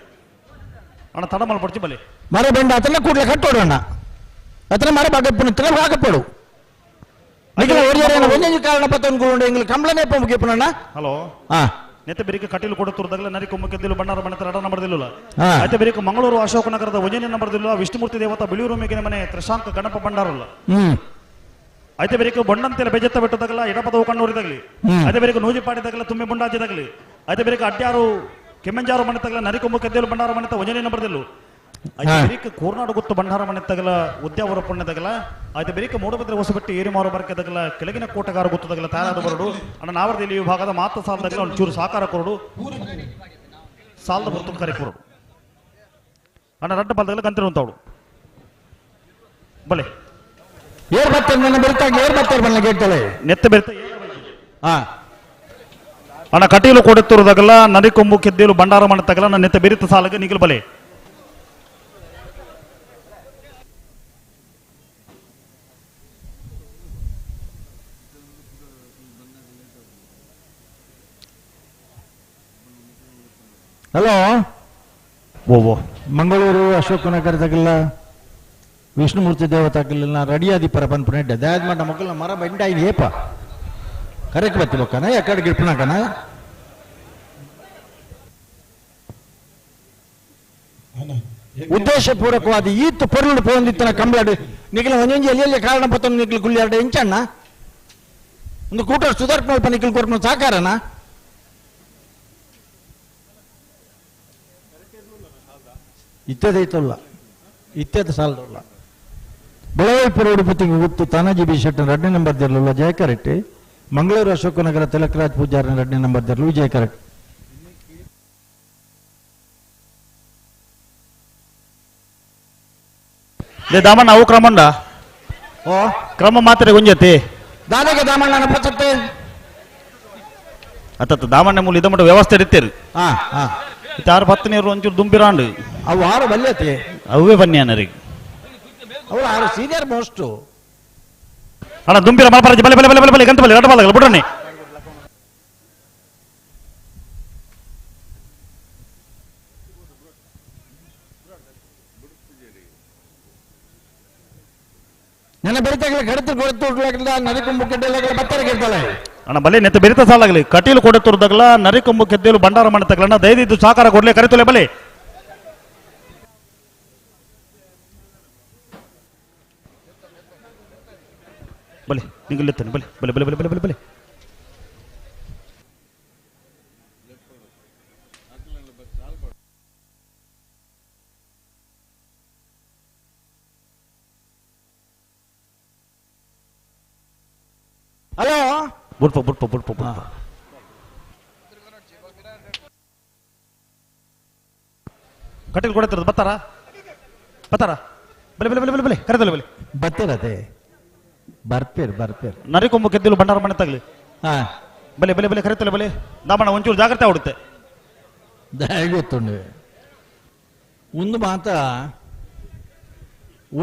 ಅಣ್ಣ ತಡ ಮಲ್ಪಡ್ಚಿ ಬಲಿ ಮರ ಬೆಂಡ ಆತನ ಕೂಡಲೇ ಕಟ್ಟೋಡು ಅಣ್ಣ ಅತನ ಮರ ಬಾಗಪ್ಪನ ಬಾಗಪ್ಪಡು ನಿಖಿಲ ಒರಿಯರೇನ ಒಂದೊಂದು ಕಾರಣ ಪತ್ತೊಂದು ಎಂಗ್ಲ ಕಂಬಳನೇ ಮುಗಿಯಪ್ಪನಣ್ಣ. ಹಲೋ ಹಾ ನೆತ್ತೆ ಬೆರಿಕೆ ಕಟೀಲು ಕೊಡತೋರ್ದಾಗಲ ನರಿ ಕೊಮ್ಮಕ್ಕೆ ಎದ್ದೇಳು ಬಂಡಾರ ಮನೆ ತಡ ನಂಬರ್ದಿಲ್ಲ ಆಯ್ತು ಬೆರಿಕೆ ಮಂಗಳೂರು ಅಶೋಕನಗರದ ಒಂಜನೇ ನಂಬರ್ದಿಲ್ಲ ವಿಷ್ಣುಮೂರ್ತಿ ದೇವತಾ ಬಿಳಿಯೂರು ಮೇಗಿನ ಮನೆ ತ್ರಿಶಾಂಕ ಗಣಪ ಭಂಡಾರಲ್ಲ. ಐತೆ ಬೇರೆ ಬೊಂಡಂತೆಲ್ಲ ಬೆಜತ್ತ ಬೆಟ್ಟದಾಗಲ್ಲ ಎಡಪದವು ಕಣ್ಣೂರಿದಾಗಲಿ ಐತೆ ಬೇರೆ ನೂಜಿಪಾಡಿದಾಗಲ್ಲ ತುಂಬಿ ಬುಂಡಾಜಿದಾಗಲಿ ಐತೆ ಬೇರೆ ಅಡ್ಯಾರು ಕೆಮ್ಮಂಜಾರು ಮನೆ ತಗಲ ನರಿಕೊಂಬು ಕದ್ದೇಲು ಭಂಡಾರ ಮನೆ ಒಂಜನೇ ನಂಬರ್ದಲ್ಲು ಐತೆ ಬೇರೆ ಕೋರ್ನಾಡು ಗುತ್ತು ಭಂಡಾರ ಮನೆ ತಗಲ ಉದ್ಯಾವರ ಪುಣ್ಯದಾಗಲ ಐತೆ ಬೇರೆ ಮೂಡಬಿದ್ರೆ ಹೊಸಬೆಟ್ಟಿ ಏರಿಮಾರು ಬರ್ಕೆದಾಗಲ ಕೆಳಗಿನ ಕೋಟಗಾರ ಗುತ್ತದಾಗಲ ತಯಾರಾದ ಬರಡು ಅಣ್ಣ ನಾವರದಲ್ಲಿ ವಿಭಾಗದ ಮಾತ ಸಾಲದಾಗಲ ಒಂದು ಚೂರು ಸಾಕಾರ ಕೊರಡು ಸಾಲದ ಬರ್ತುಕರೆ ಕರೆ ಕೊರಡು ಅಣ್ಣ ರಡ್ಡ ಬಲ್ದಾಗಲ ಗಂತಿರುವಂತವಳು ಬಲೆ ಏರ್ ಬರ್ತಾರೆ ನನ್ನ ಬೆರ್ತಾಗ ಏರ್ ಬರ್ತಾರೆ ಬಣ್ಣ ಕೇಳ್ತಾಳೆ ನೆತ್ತ ಬೆರ್ತ ಅಣ್ಣ ಕಟೀಲು ಕೊಡುತ್ತಿರುವುದಾಗಲ್ಲ ನರಿಕೊಂಬು ಕೆದ್ದೇಲು ಭಂಡಾರ ಮಾಡತ್ತಾಗಲ್ಲ ನನ್ನ ನೆತ್ತ ಬೆರಿತ ಸಾಲಗೆ ನಿಗಲು ಬಲೆ ಹಲೋ ಓ ಮಂಗಳೂರು ಅಶೋಕನಗರದಾಗೆಲ್ಲ ವಿಷ್ಣುಮೂರ್ತಿ ದೇವತಾಗಲಿಲ್ಲ ರೆಡಿಯಾದಿ ಪರ ಪನ್ಪುನ ದಾದ ಮಾಡ ಮಕ್ಕಳ ಮರ ಬಂಡ ಏಪ ಕರೆಕ್ಟ್ ಬತ್ತಿ ಬೊಕ್ಕನ ಎಕಡೆ ಗಿಡ್ಪುನಕನ ಉದ್ದೇಶಪೂರ್ವಕವಾದ ಈತ್ ಪೊರುಳು ಪೋಂದಿತ್ತನ ಕಂಬಳಡು ನಿಖಿಲ ಒಂಜೊಂಜಿ ಎಲ್ಲೆಲ್ಲಿ ಕಾರಣ ಪತ್ತನ ನಿಖಿಲ್ ಕುಳ್ಳಿ ಎಂಚಣ್ಣ ಒಂದು ಕೂಟ ಸುಧಾರ್ಪ ಮಲ್ಪ ನಿಖಿಲ್ ಕೊರ್ಪನ ಸಾಕಾರನ ಇತ್ತದೈತಲ್ಲ ಇತ್ಯದ ಸಾಲದಲ್ಲ ಬೆಳವೈಪುರ ಉಡುಪತಿಗೆ ಗುತ್ತು ತಾನಾಜಿ ಬಿ ಶೆಟ್ಟನ್ ಎರಡನೇ ನಂಬರ್ ದಿರಲಿಲ್ಲ ಜಯಕರೆಟ್ಟಿ ಮಂಗಳೂರು ಅಶೋಕನಗರ ತಿಲಕರಾಜ್ ಪೂಜಾರನ ಎರಡನೇ ನಂಬರ್ ದಿರಲು ವಿಜಯ ಕರೆಟ್ಟಿ ದಾಮಣ್ಣ ಅವು ಕ್ರಮಂಡ ಓ ಕ್ರಮ ಮಾತ್ರ ಗುಂಜತಿ ದಾದಾಗೆ ದಾಮಣ್ಣನ ಪಚತ್ತೆ ಅತ್ತ ದಾಮಣ್ಣ ಮೂಲ ಇದ ಮಟ್ಟ ವ್ಯವಸ್ಥೆ ಇರ್ತೀರಿ ಹಾ ಹಾ ಆರು ಪತ್ತು ನೀರು ಒಂಚೂರು ದುಂಬಿರಾಂಡು ಅವು ಆರು ಬಲ್ಯತೆ ಅವೇ ಬನ್ನಿ ಅನ್ನರಿಗೆ ಅವಳು ಆರು ಸೀನಿಯರ್ ಮೋಸ್ಟ್ ಅಣ್ಣ ದುಂಬಿರ ಮಲಪರಾಜಿ ಬಲೆ ಬಲೆ ಬಲೆ ಬಲೆ ಬಲೆ ಗಂತ ಬಲೆ ರಡ್ಡ ಬಲ ಬಿಡಣಿ ನನ್ನ ಬೆರಿತಾಗಲೇ ಕಡಿತ ಕೊಡುತ್ತು ನರಿಕೊಂಬು ಕೆಡ್ಡಲ ಬತ್ತಾರೆ ಕೇಳ್ತಾಳೆ ಅಣ್ಣ ಬಲೆ ನೆತ್ತ ಬೆರಿತ ಸಾಲಾಗಲಿ ಕಟೀಲು ಕೊಡುತ್ತಿರುದಾಗಲ ನರಿಕೊಂಬು ಕೆದ್ದೇಲು ಭಂಡಾರ ಮಾಡತಗಲಣ್ಣ ದಯದಿದ್ದು ಸಾಕಾರ ಕೊಡ್ಲಿ ಕರಿತೊಲೆ ಬಲೆ ಬಲೆ ನಿಂಗಲೆತ್ತಾನೆ ಬಲೆ ಬಲೆ ಬಲೆ ಬಲೆ ಬಲೆ ಬಲೆ ಬಲೆ ಹಲೋ ಬುಡ್ಪ ಬುಡ್ಪ ಬುಡ್ಪ ಬುಡ್ಪ ಕಟೀಲು ಕೊಡುತ್ತಿರೋದು ಬತ್ತಾರ ಬತ್ತಾರ ಬಲೆ ಬಲೆ ಬಲೆ ಬಲೆ ಬಲೆ ಕರೆದಲ್ಲ ಬಲೆ ಬರ್ತೀರತೆ ಬರ್ತೀರಿ ಬರ್ತೀರಿ ನರಿಕೊಂಬು ಕೆದ್ದಿಲು ಭಂಡಾರ ಮನೆ ತಗಲಿ ಹಾ ಬಲೆ ಬಲೆ ಬಲೆ ಕರೆತಲ್ಲ ಬಲೆ ದಾಮಣ್ಣ ಒಂಚೂರು ಜಾಗ್ರತೆ ಆಡುತ್ತೆ ಗೊತ್ತುಂಡು ಒಂದು ಮಾತ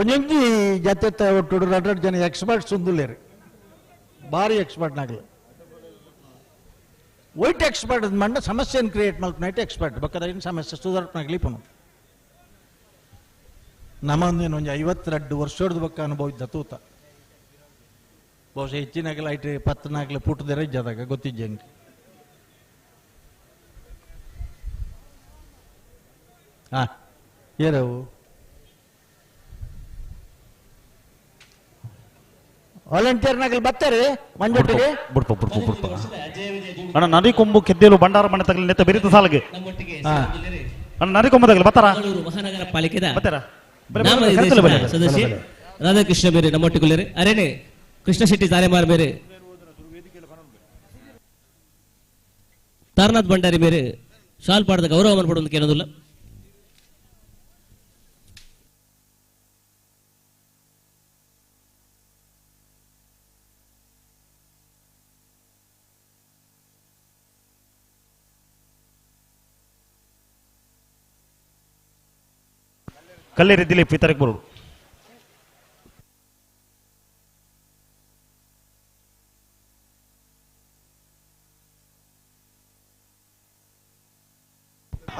ಒಂದೊಂದು ಜತೆ ಒಟ್ಟು ಎರಡು ಜನ ಎಕ್ಸ್ಪರ್ಟ್ಸ್ ಉಂದುಲ್ಲೇರಿ ಭಾರಿ ಎಕ್ಸ್ಪರ್ಟ್ ನಾಗಲಿ ವೈಟ್ ಎಕ್ಸ್ಪರ್ಟ್ ಮಂಡ ಸಮಸ್ಯೆಯನ್ನು ಕ್ರಿಯೇಟ್ ಮಲ್ಪನೈಟ್ ಎಕ್ಸ್ಪರ್ಟ್ ಬಕ್ಕದ ಏನು ಸಮಸ್ಯೆ ಸುಧಾರ್ಪನಾಗ್ಲಿ ಪನು ನಮ್ಮಂದೇನು ಒಂದು 52 ವರ್ಷದ ಬಕ್ಕ ಅನುಭವ ಇದ್ದ ತೂತ ಬಹುಶಃ ಹೆಚ್ಚಿನಾಗಲ ಐಟ್ ಪತ್ತನಾಗಲಿ ಪುಟ್ಟದಿರ ಇದ್ದದಾಗ ಗೊತ್ತಿದ್ದಂಗೆ ಹಾ ಏರವು ವಾಲಂಟಿಯರ್ನಾಗಲಿ ಬರ್ತಾರೆ ಮಂಜೊಟ್ಟಿಗೆ ಬುಡ್ಪ ಬುಡ್ಪ ಬುಡ್ಪ ಅಣ್ಣ ನರಿಕೊಂಬು ಕೆದ್ದೇಲು ಭಂಡಾರ ಮನೆ ತಗಲಿ ನೆತ್ತ ಬೆರಿತ ಸಾಲಗೆ ಅಣ್ಣ ನರಿಕೊಂಬು ತಗಲಿ ಬತ್ತಾರ ಮಹಾನಗರ ಪಾಲಿಕೆದ ಬತ್ತಾರ ಸದಸ್ಯ ರಾಧಾಕೃಷ್ಣ ಬೇರೆ ನಮ್ಮೊಟ್ಟಿಗೆ ಅರೇನೆ ಕೃಷ್ಣ ಶೆಟ್ಟಿ ತಾರೆಮಾರ್ ಬೇರೆ ತಾರನಾಥ್ ಭಂಡಾರಿ ಬೇರೆ ಶಾಲ್ ಪಾಡದ ಗೌರವ ಮನ್ಪಡೋದಕ್ಕೆ ಕೇಳೋದಿಲ್ಲ. ಕಲ್ಲೇರಿ ದಿಲೀಪ್ ಇತರಕ್ಕೆ ಬರೋದು.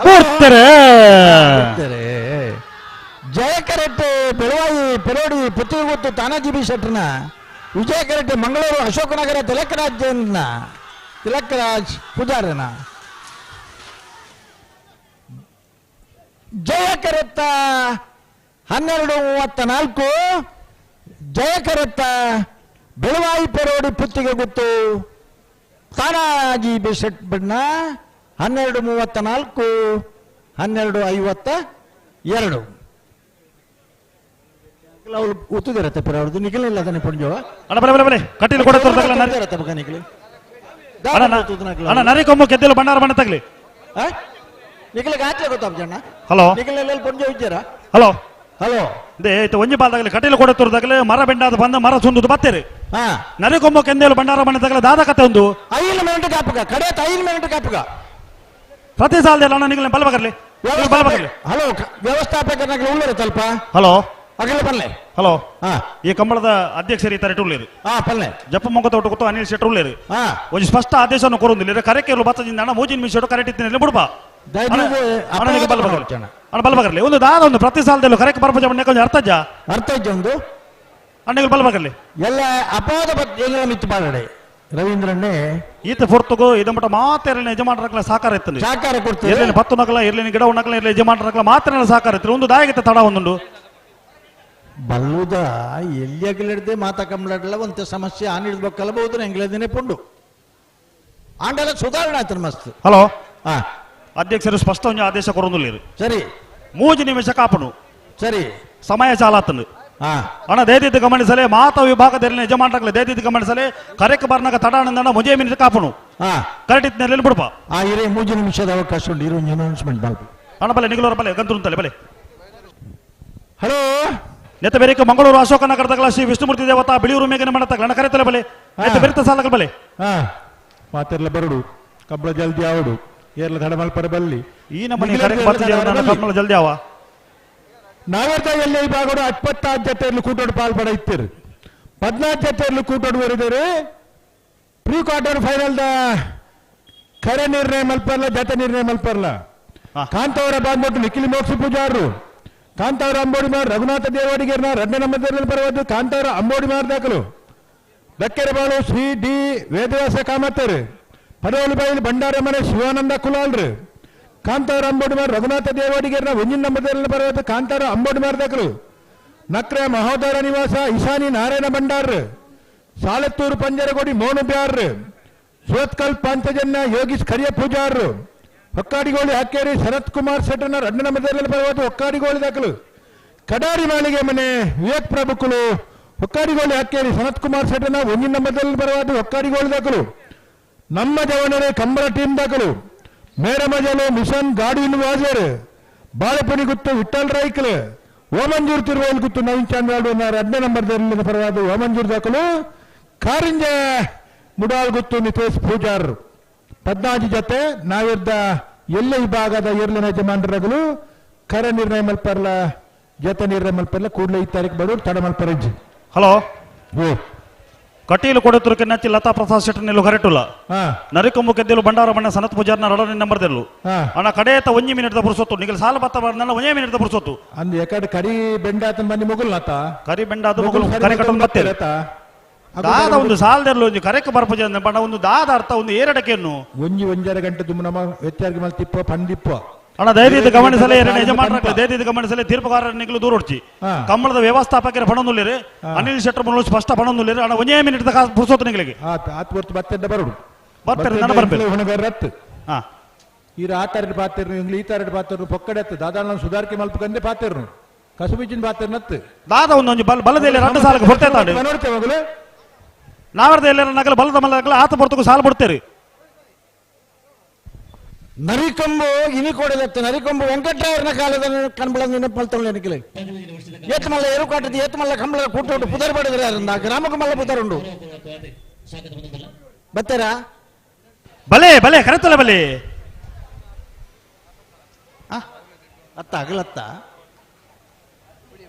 ಕೊಡ್ತಾರೆ ಜಯ ಕರೆಕ್ಟ್ ಬೆಳವಾಯಿ ಪೆರೋಡಿ ಪುತ್ತೂರು ತಾನಾಜಿ ಬಿ ಶೆಟ್ಟರ್ನ, ವಿಜಯ ಕರೆಕ್ಟ್ ಮಂಗಳೂರು ಅಶೋಕನಗರ ತಿಲಕರಾಜ್ ತಿಲಕರಾಜ್ ಪೂಜಾರನ, ಜಯ ಕರೆತ್ತ 12:34, ಜಯ ಕರೆತ್ತ Beluvai Perodi Puttige Guttu Tanaji ಬಿಸೆಟ್ ಬಣ್ಣ 12:34 12:52. ಅವಳು ಒತ್ತುದಿರತ್ತೆ ಪರ ಅವ್ರದ್ದು ನಿಖಲಿಲ್ಲ ಅದನ್ನೇ ಪುಂಜವ. ಅಣ್ಣ ಬಲೆ ಬಲೆ ಬಲೆ ಕಟೀಲು ಕೊಡ ನಿಖಲಿ ಅಣ್ಣ ನರಿಕೊಂಬು ಕೆದ್ದಲು ಭಂಡಾರ ಬಣ್ಣ ತಗಲಿ ನಿಖಲಿಗೆ ಆಚೆ ಗೊತ್ತಾಪ್ಜಣ್ಣ. ಹಲೋ ನಿಖಲೆಲ್ಲ ಪುಂಜ ಇದ್ದೀರಾ? ಹಲೋ ಹಲೋ they ಇತ್ತು ಒಂಜಿ ಬಾಲ್ದಾಗಲಿ ಕಟೀಲು ಕೊಡ ತೋರ್ದಾಗಲಿ ಮರ ಬೆಂಡಾದ ಬಂದ ಮರ ಸುಂದುದು ಬತ್ತೇರಿ ನರಿಕೊಂಬು ಕೆಂದೇಲು ಭಂಡಾರ ಬಣ್ಣ ತಗಲ ದಾದ ಕತೆ ಒಂದು 5 ಮಿನಿಟ್ ಕಾಪುಗ ಕಡೆ 5 ಮಿನಿಟ್ ಕಾಪುಗ ಪ್ರತಿ ಸಾಲದಲ್ಲ ಅಣ್ಣ ನಿಖಲ್ ಬಲಬಗರ್ಲಿ ಬಲಬಗರ್ಲಿ. ಹಲೋ ವ್ಯವಸ್ಥಾಪಕನಾಗಲಿ ಉಳ್ಳರು ತಲ್ಪ. ಹಲೋ ಅಗಲ ಪಲ್ಲೆ. ಹಲೋ ಈ ಕಂಬಳದ ಅಧ್ಯಕ್ಷರು ಈ ತರ ಉಳ್ಳೇರು ಜಪ್ಪ ಮೊಂಗ ತೋಟ ಗೊತ್ತು ಅನಿಲ್ ಶೆಟ್ಟರ್ ಉಳ್ಳೇರು ಒಂದು ಸ್ಪಷ್ಟ ಆದೇಶವನ್ನು ಕೊರೊಂದಿಲ್ಲ ಕರೆಕೆರು ಬತ್ತದಿಂದ ಅಣ್ಣ ಮೂಜಿನ ಮಿಷನ್ ಕರೆಕ್ಟ್ ಇತ್ತಿನಲ್ಲಿ ಬಿಡುಪ ಅಣ್ಣ ಬಲಬಗರ್ಲಿ ಒಂದು ದಾದ ಒಂದು ಪ್ರತಿ ಸಾಲದಲ್ಲೂ ಕರೆಕ್ಟ್ ಬರ್ಪಜ ಕೊಂಚ ಅರ್ಥಜ್ಜ ಅರ್ಥಜ್ಜ ಒಂದು ಅಣ್ಣಗಳು ಬಲಬಗರ್ಲಿ ಎಲ್ಲ ಅಪಾದ ಮಿತ್ತು ಬಾಳಡೆ ರವೀಂದ್ರನ್ನೇ ಈತ ಪೊರ್ತುಗು ಇದಮಟ ಮಾತ್ರ ಯಜಮಾನರಕ್ಲ ಸಹಕಾರ ಇತ್ತು ಸಹಕಾರ ಕೊಡ್ತಾರೆ ಇರ್ಲಿನ ಪತ್ತು ನಕಲ ಇರ್ಲಿನ ಗಿಡ ನಕಲ ಇರ್ಲಿ ಯಜಮಾನರಕ್ಲ ಮಾತ್ರ ಸಹಕಾರ ಇತ್ತು ಒಂದು ದಾಯಕತೆ ತಡ ಒಂದುಂಡು ಬಲ್ಲುದ ಎಲ್ಲಿಯಾಗಲಿಡ್ದೆ ಮಾತಾ ಕಂಬಳಡ್ಲ ಒಂತ ಸಮಸ್ಯೆ ಆನ್ ಹಿಡ್ಬೇಕಲ್ಲ ಎಂಗ್ಲೇದಿನೇ ಪುಂಡು ಆಂಡಲ ಸುಧಾರಣೆ ಆಯ್ತು ಮಸ್ತ್. ಹಲೋ ಅಧ್ಯಕ್ಷರು ಸ್ಪಷ್ಟ ಒಂದು ಆದೇಶ ಕೊರೊಂದುಲ್ಲೇರು ಸರಿ 3 ನಿಮಿಷ ಕಾಪನು ಸರಿ ಸಮಯ ಚಾಲಾತನು ಅಣ್ಣ ದೇದಿದ್ದು ಗಮನಿಸಲೆ ಮಾತಾ ವಿಭಾಗದಲ್ಲಿ ಯಜಮಾನರಾಗಲಿ ದೇದಿದ್ದು ಗಮನಿಸಲೆ ಕರೆಕ್ ಬರ್ನಾಗ ತಡಾನಂದಣ್ಣ ಮುಜೆ ಮಿನಿಟ್ ಕಾಪನು ಕರೆಕ್ಟ್ ಇತ್ತಿನಲ್ಲಿ ಬಿಡಪ ಇರೇ 3 ನಿಮಿಷದ ಅವಕಾಶ ಉಂಟು ಇರೋ ಅನೌನ್ಸ್ಮೆಂಟ್ ಮಲ್ಪ ಅಣ್ಣ ಬಲೆ ನಿಗಲೋರ ಬಲೆ ಗಂತರು ಅಂತಲೆ ಬಲೆ. ಹಲೋ ನೆತ್ತ ಬೇರೆ ಮಂಗಳೂರು ಅಶೋಕನಗರದಗಳ ಶ್ರೀ ವಿಷ್ಣುಮೂರ್ತಿ ದೇವತಾ ಬಿಳಿಯೂರು ಮೇಘನ ಮಣ ತಗಲ ಕರೆತಲೆ ಬಲೆ ನೆತ್ತ ಬೆರಿತ ಸಾಲಗಳ ಬಲೆ ಮಾತೆಲ್ಲ ಬರಡು ಕಬ್ಬಳ ಜಲ್ದಿ ಆವಡು ಏರ್ಲ ತಡಮಲ್ಪರ ಬಲ್ಲಿ ಈ ನಮ್ಮನೆ ಕರೆಕ್ ಬರ್ತಿದ್ದೇವೆ ಕಬ್ಬಳ ಜಲ್ದಿ ಆವ ನಾವರ್ತ ಎಲ್ಲ ಈ ಭಾಗಡು 26 ಜೊತೆಯಲ್ಲಿ ಕೂಟೋಡು ಪಾಲ್ಪಡ ಇತ್ತಿರು 14 ಜೊತೆಯಲ್ಲಿ ಕೂಟೋಡು ಬರಿದರು pre quarter final the ಕರೆ ನಿರ್ಣಯ ಮಲ್ಪರ್ಲ ಜತೆ ನಿರ್ಣಯ ಮಲ್ಪರ್ಲ ಕಾಂತವರ ಬಾಂಬೊಟ್ಟು ನಿಖಿಲ್ ಮೋಕ್ಷ ಪೂಜಾರರು ಕಾಂತಾವರ ಅಂಬೋಡಿ ಮಾರ್ ರಘುನಾಥ ದೇವಾಡಿಗರ್ನ 2ನೇ ನಂಬರ್ ಪರವದ್ದು ಕಾಂತಾವರ ಅಂಬೋಡಿ ಮಾರ್ ದಾಖಲು ದಕ್ಕೆರೆಬಾಳು Shri D Vedavyasa ಕಾಮತ್ತರು ಪಡವಲುಬೈಲು ಭಂಡಾರಮನೆ Shivananda ಕುಲಾಲ್ರು Kantavara Ambodimar Raghunath ದೇವಾಡಿಗರ್ನ 1 number ಪರವದ್ದು Kantavara ಅಂಬೋಡಿ ಮಾರ್ ದಾಖಲು ನಕ್ರೆ ಮಹೋದರ ನಿವಾಸ ಇಶಾನಿ ನಾರಾಯಣ ಭಂಡಾರ್ ಸಾಲತ್ತೂರು ಪಂಜರಗೋಡಿ ಮೋನು ಬ್ಯಾರ್ ಸುರತ್ಕಲ್ ಪಾಂಚಜನ್ಯ ಯೋಗೀಶ್ ಕರಿಯ ಪೂಜಾರರು ಹೊಕ್ಕಾಡಿಗೋಳಿ ಹಾಕೇರಿ ಶರತ್ ಕುಮಾರ್ ಶೆಟ್ಟರ್ನ 2ನೇ ನಂಬರ್ ಪರವಾದ ಹೊಕ್ಕಾಡಿಗೋಳಿ ದಾಖಲು ಕಡಾರಿ ಮಾಳಿಗೆ ಮನೆ ವಿವೇಕ್ ಪ್ರಭುಕುಲು ಹೊಕ್ಕಾಡಿಗೋಳಿ ಹಾಕೇರಿ ಶರತ್ ಕುಮಾರ್ ಶೆಟ್ಟರ್ನ 1 ನಂಬರ್ ಪರವಾದ ಹೊಕ್ಕಾಡಿಗೋಳಿ ದಾಖಲು ನಮ್ಮ ಜವನರೇ ಕಂಬಳ ಟೀಮ್ ದಾಖಲು ಮೇರಮಜಲು ಮಿಷನ್ ಗಾಡಿನ ವಾಜರ್ ಬಾಳೆಪುನಿ ಗುತ್ತು ವಿಠಲ್ ರೈಕಲ್ ಓಮಂಜೂರ್ ತಿರುವೈಲ್ ಗುತ್ತು ನವೀನ್ ಚಾಂದ್ರಾಡು 2ನೇ ನಂಬರ್ ಪರವಾದ ಓಮಂಜೂರ್ ದಾಖಲು ಕಾರಿಂಜ ಮುಡಾಲ್ ಗುತ್ತು ನಿತೇಶ್ ಪೂಜಾರ್ 14 ಜೊತೆ ನಾವಿರ್ದ ಎಲ್ಲ ವಿಭಾಗದ ಏರ್ಲಿನ ಯಜಮಾನರುಗಳು ಕರೆ ನಿರ್ಣಯ ಮಲ್ಪರ್ಲ ಜೊತೆ ನಿರ್ಣಯ ಮಲ್ಪರ್ಲ ಕೂಡಲೇ ಈ ತಾರೀಕು ಬರೋರು ತಡ ಮಲ್ಪರಜ್ಜಿ. ಹಲೋ ಕಟೀಲು ಕೊಡುತ್ತರು ಕೆನ್ನಚ್ಚಿ ಲತಾ ಪ್ರಸಾದ್ ಶೆಟ್ಟರ್ ನಿಲ್ಲು ಕರೆಟುಲ್ಲ ನರಿಕೊಂಬು ಕೆದ್ದಲು ಭಂಡಾರ ಬಣ್ಣ ಸನತ್ ಪೂಜಾರ್ನ 2ನೇ ನಂಬರ್ ದೆಲ್ಲು ಅಣ್ಣ ಕಡೇತ 1 ಮಿನಿಟ್ ಪುರುಸೊತ್ತು ನಿಗಲ್ ಸಾಲ ಬತ್ತ ಬರ್ನಲ್ಲ 1 ಮಿನಿಟ್ ಪುರುಸೊತ್ತು ಅಂದ್ ಯಾಕಡೆ ಕರಿ ಬೆಂಡಾತನ್ ಬನ್ನಿ ಮುಗುಲ್ನಾತ ಕರಿ ಬೆಂಡಾದ ಮುಗುಲ್ ಕರೆ ಕಟ್ಟೊಂದು ಬತ್ತೇರು ದಾದ ಒಂದು ಸಾಲದಲ್ಲೂ ಒಂದು ಕರೆಕ್ ಬರ್ಪಜ ಬಣ್ಣ ಒಂದು ದಾದ ಅರ್ಥ ಒಂದು ಏರಡಕೆಯನ್ನು ಒಂಜಿ 1.5 ಗಂಟೆ ತುಂಬ ನಮ್ಮ ಹೆಚ್ಚಾಗಿ ಮಲ್ ತಿಪ್ಪ ಪಂದಿಪ್ಪ ಅಣ್ಣ ದಯದಿದ್ದು ಗಮನಿಸಲೇ ಎರಡನೇ ಯಜಮಾನರ ದಯದಿದ್ದು ಗಮನಿಸಲೇ ತೀರ್ಪುಗಾರರ ನಿಗಲು ದೂರ ಹೊಡ್ಚಿ ಕಂಬಳದ ವ್ಯವಸ್ಥಾಪಕರ ಪಣೊಂದುಲ್ಲೇರು ಅನಿಲ್ ಶೆಟ್ಟರ್ ಮುಳ್ಳು ಸ್ಪಷ್ಟ ಪಣೊಂದುಲ್ಲೇರು ಅಣ್ಣ 1 ಮಿನಿಟ್ ಪುರುಸೊತ್ತು ನಿಗಳಿಗೆ ಆತ್ ಹೊರ್ತು ಬತ್ತೆಂಡ ಬರುಡು ಬರ್ತಾರೆ ನನ್ನ ಬರ್ಬೇಕು ಹೊಣಗಾರತ್ತು ಈ ಆ ತಾರಡ್ ಪಾತಿರ್ನು ಇಂಗ್ಲಿ ಈ ತಾರಡ್ ಪಾತಿರ್ನು ಪೊಕ್ಕಡೆತ್ತು ದಾದಾ ನಾನು ಸುಧಾರಿಕೆ ಮಲ್ಪಕಂದೆ ಪಾತಿರ್ನು ಕಸುಬಿಚಿನ ಪಾತಿರ್ನತ್ತು ದಾದ ಒಂದೊಂದು ಬಲದಲ್ಲಿ 2 ಸಾಲಕ್ಕೆ ಹೊರತೆ ನೋಡ್ತೇವೆ ಮಗಳು ನಾವರ್ದ ಎಲ್ಲರ ನಗಲ ಬಲದ ಮಲಗಲ ಆತ ಪೊರ್ತಕ್ಕೂ ಸಾಲ ಬಿಡ್ತೇರಿ ನರಿಕೊಂಬು ಇನಿ ಕೊಡಲತ್ತು ನರಿಕೊಂಬು ವೆಂಕಟರಾಯರ್ನ ಕಾಲದ ಕಂಬಳ ನೆನಪಲ್ತೊಳ್ಳೆ ನಿಖಿಲೆ ಏತ್ ಮಲ್ಲ ಎರುಕಾಟದ ಏತ್ ಮಲ್ಲ ಕಂಬಳ ಕೂಟ ಉಂಟು ಪುದರ್ ಬಡಿದ್ರೆ ಯಾರಂದ ಗ್ರಾಮಕ್ಕೆ ಮಲ್ಲ ಪುದರ್ ಉಂಡು ಬತ್ತೀರಾ ಬಲೆ ಬಲೆ ಕರೆತಲ್ಲ ಬಲೆ ಅತ್ತ ಅಗಲತ್ತ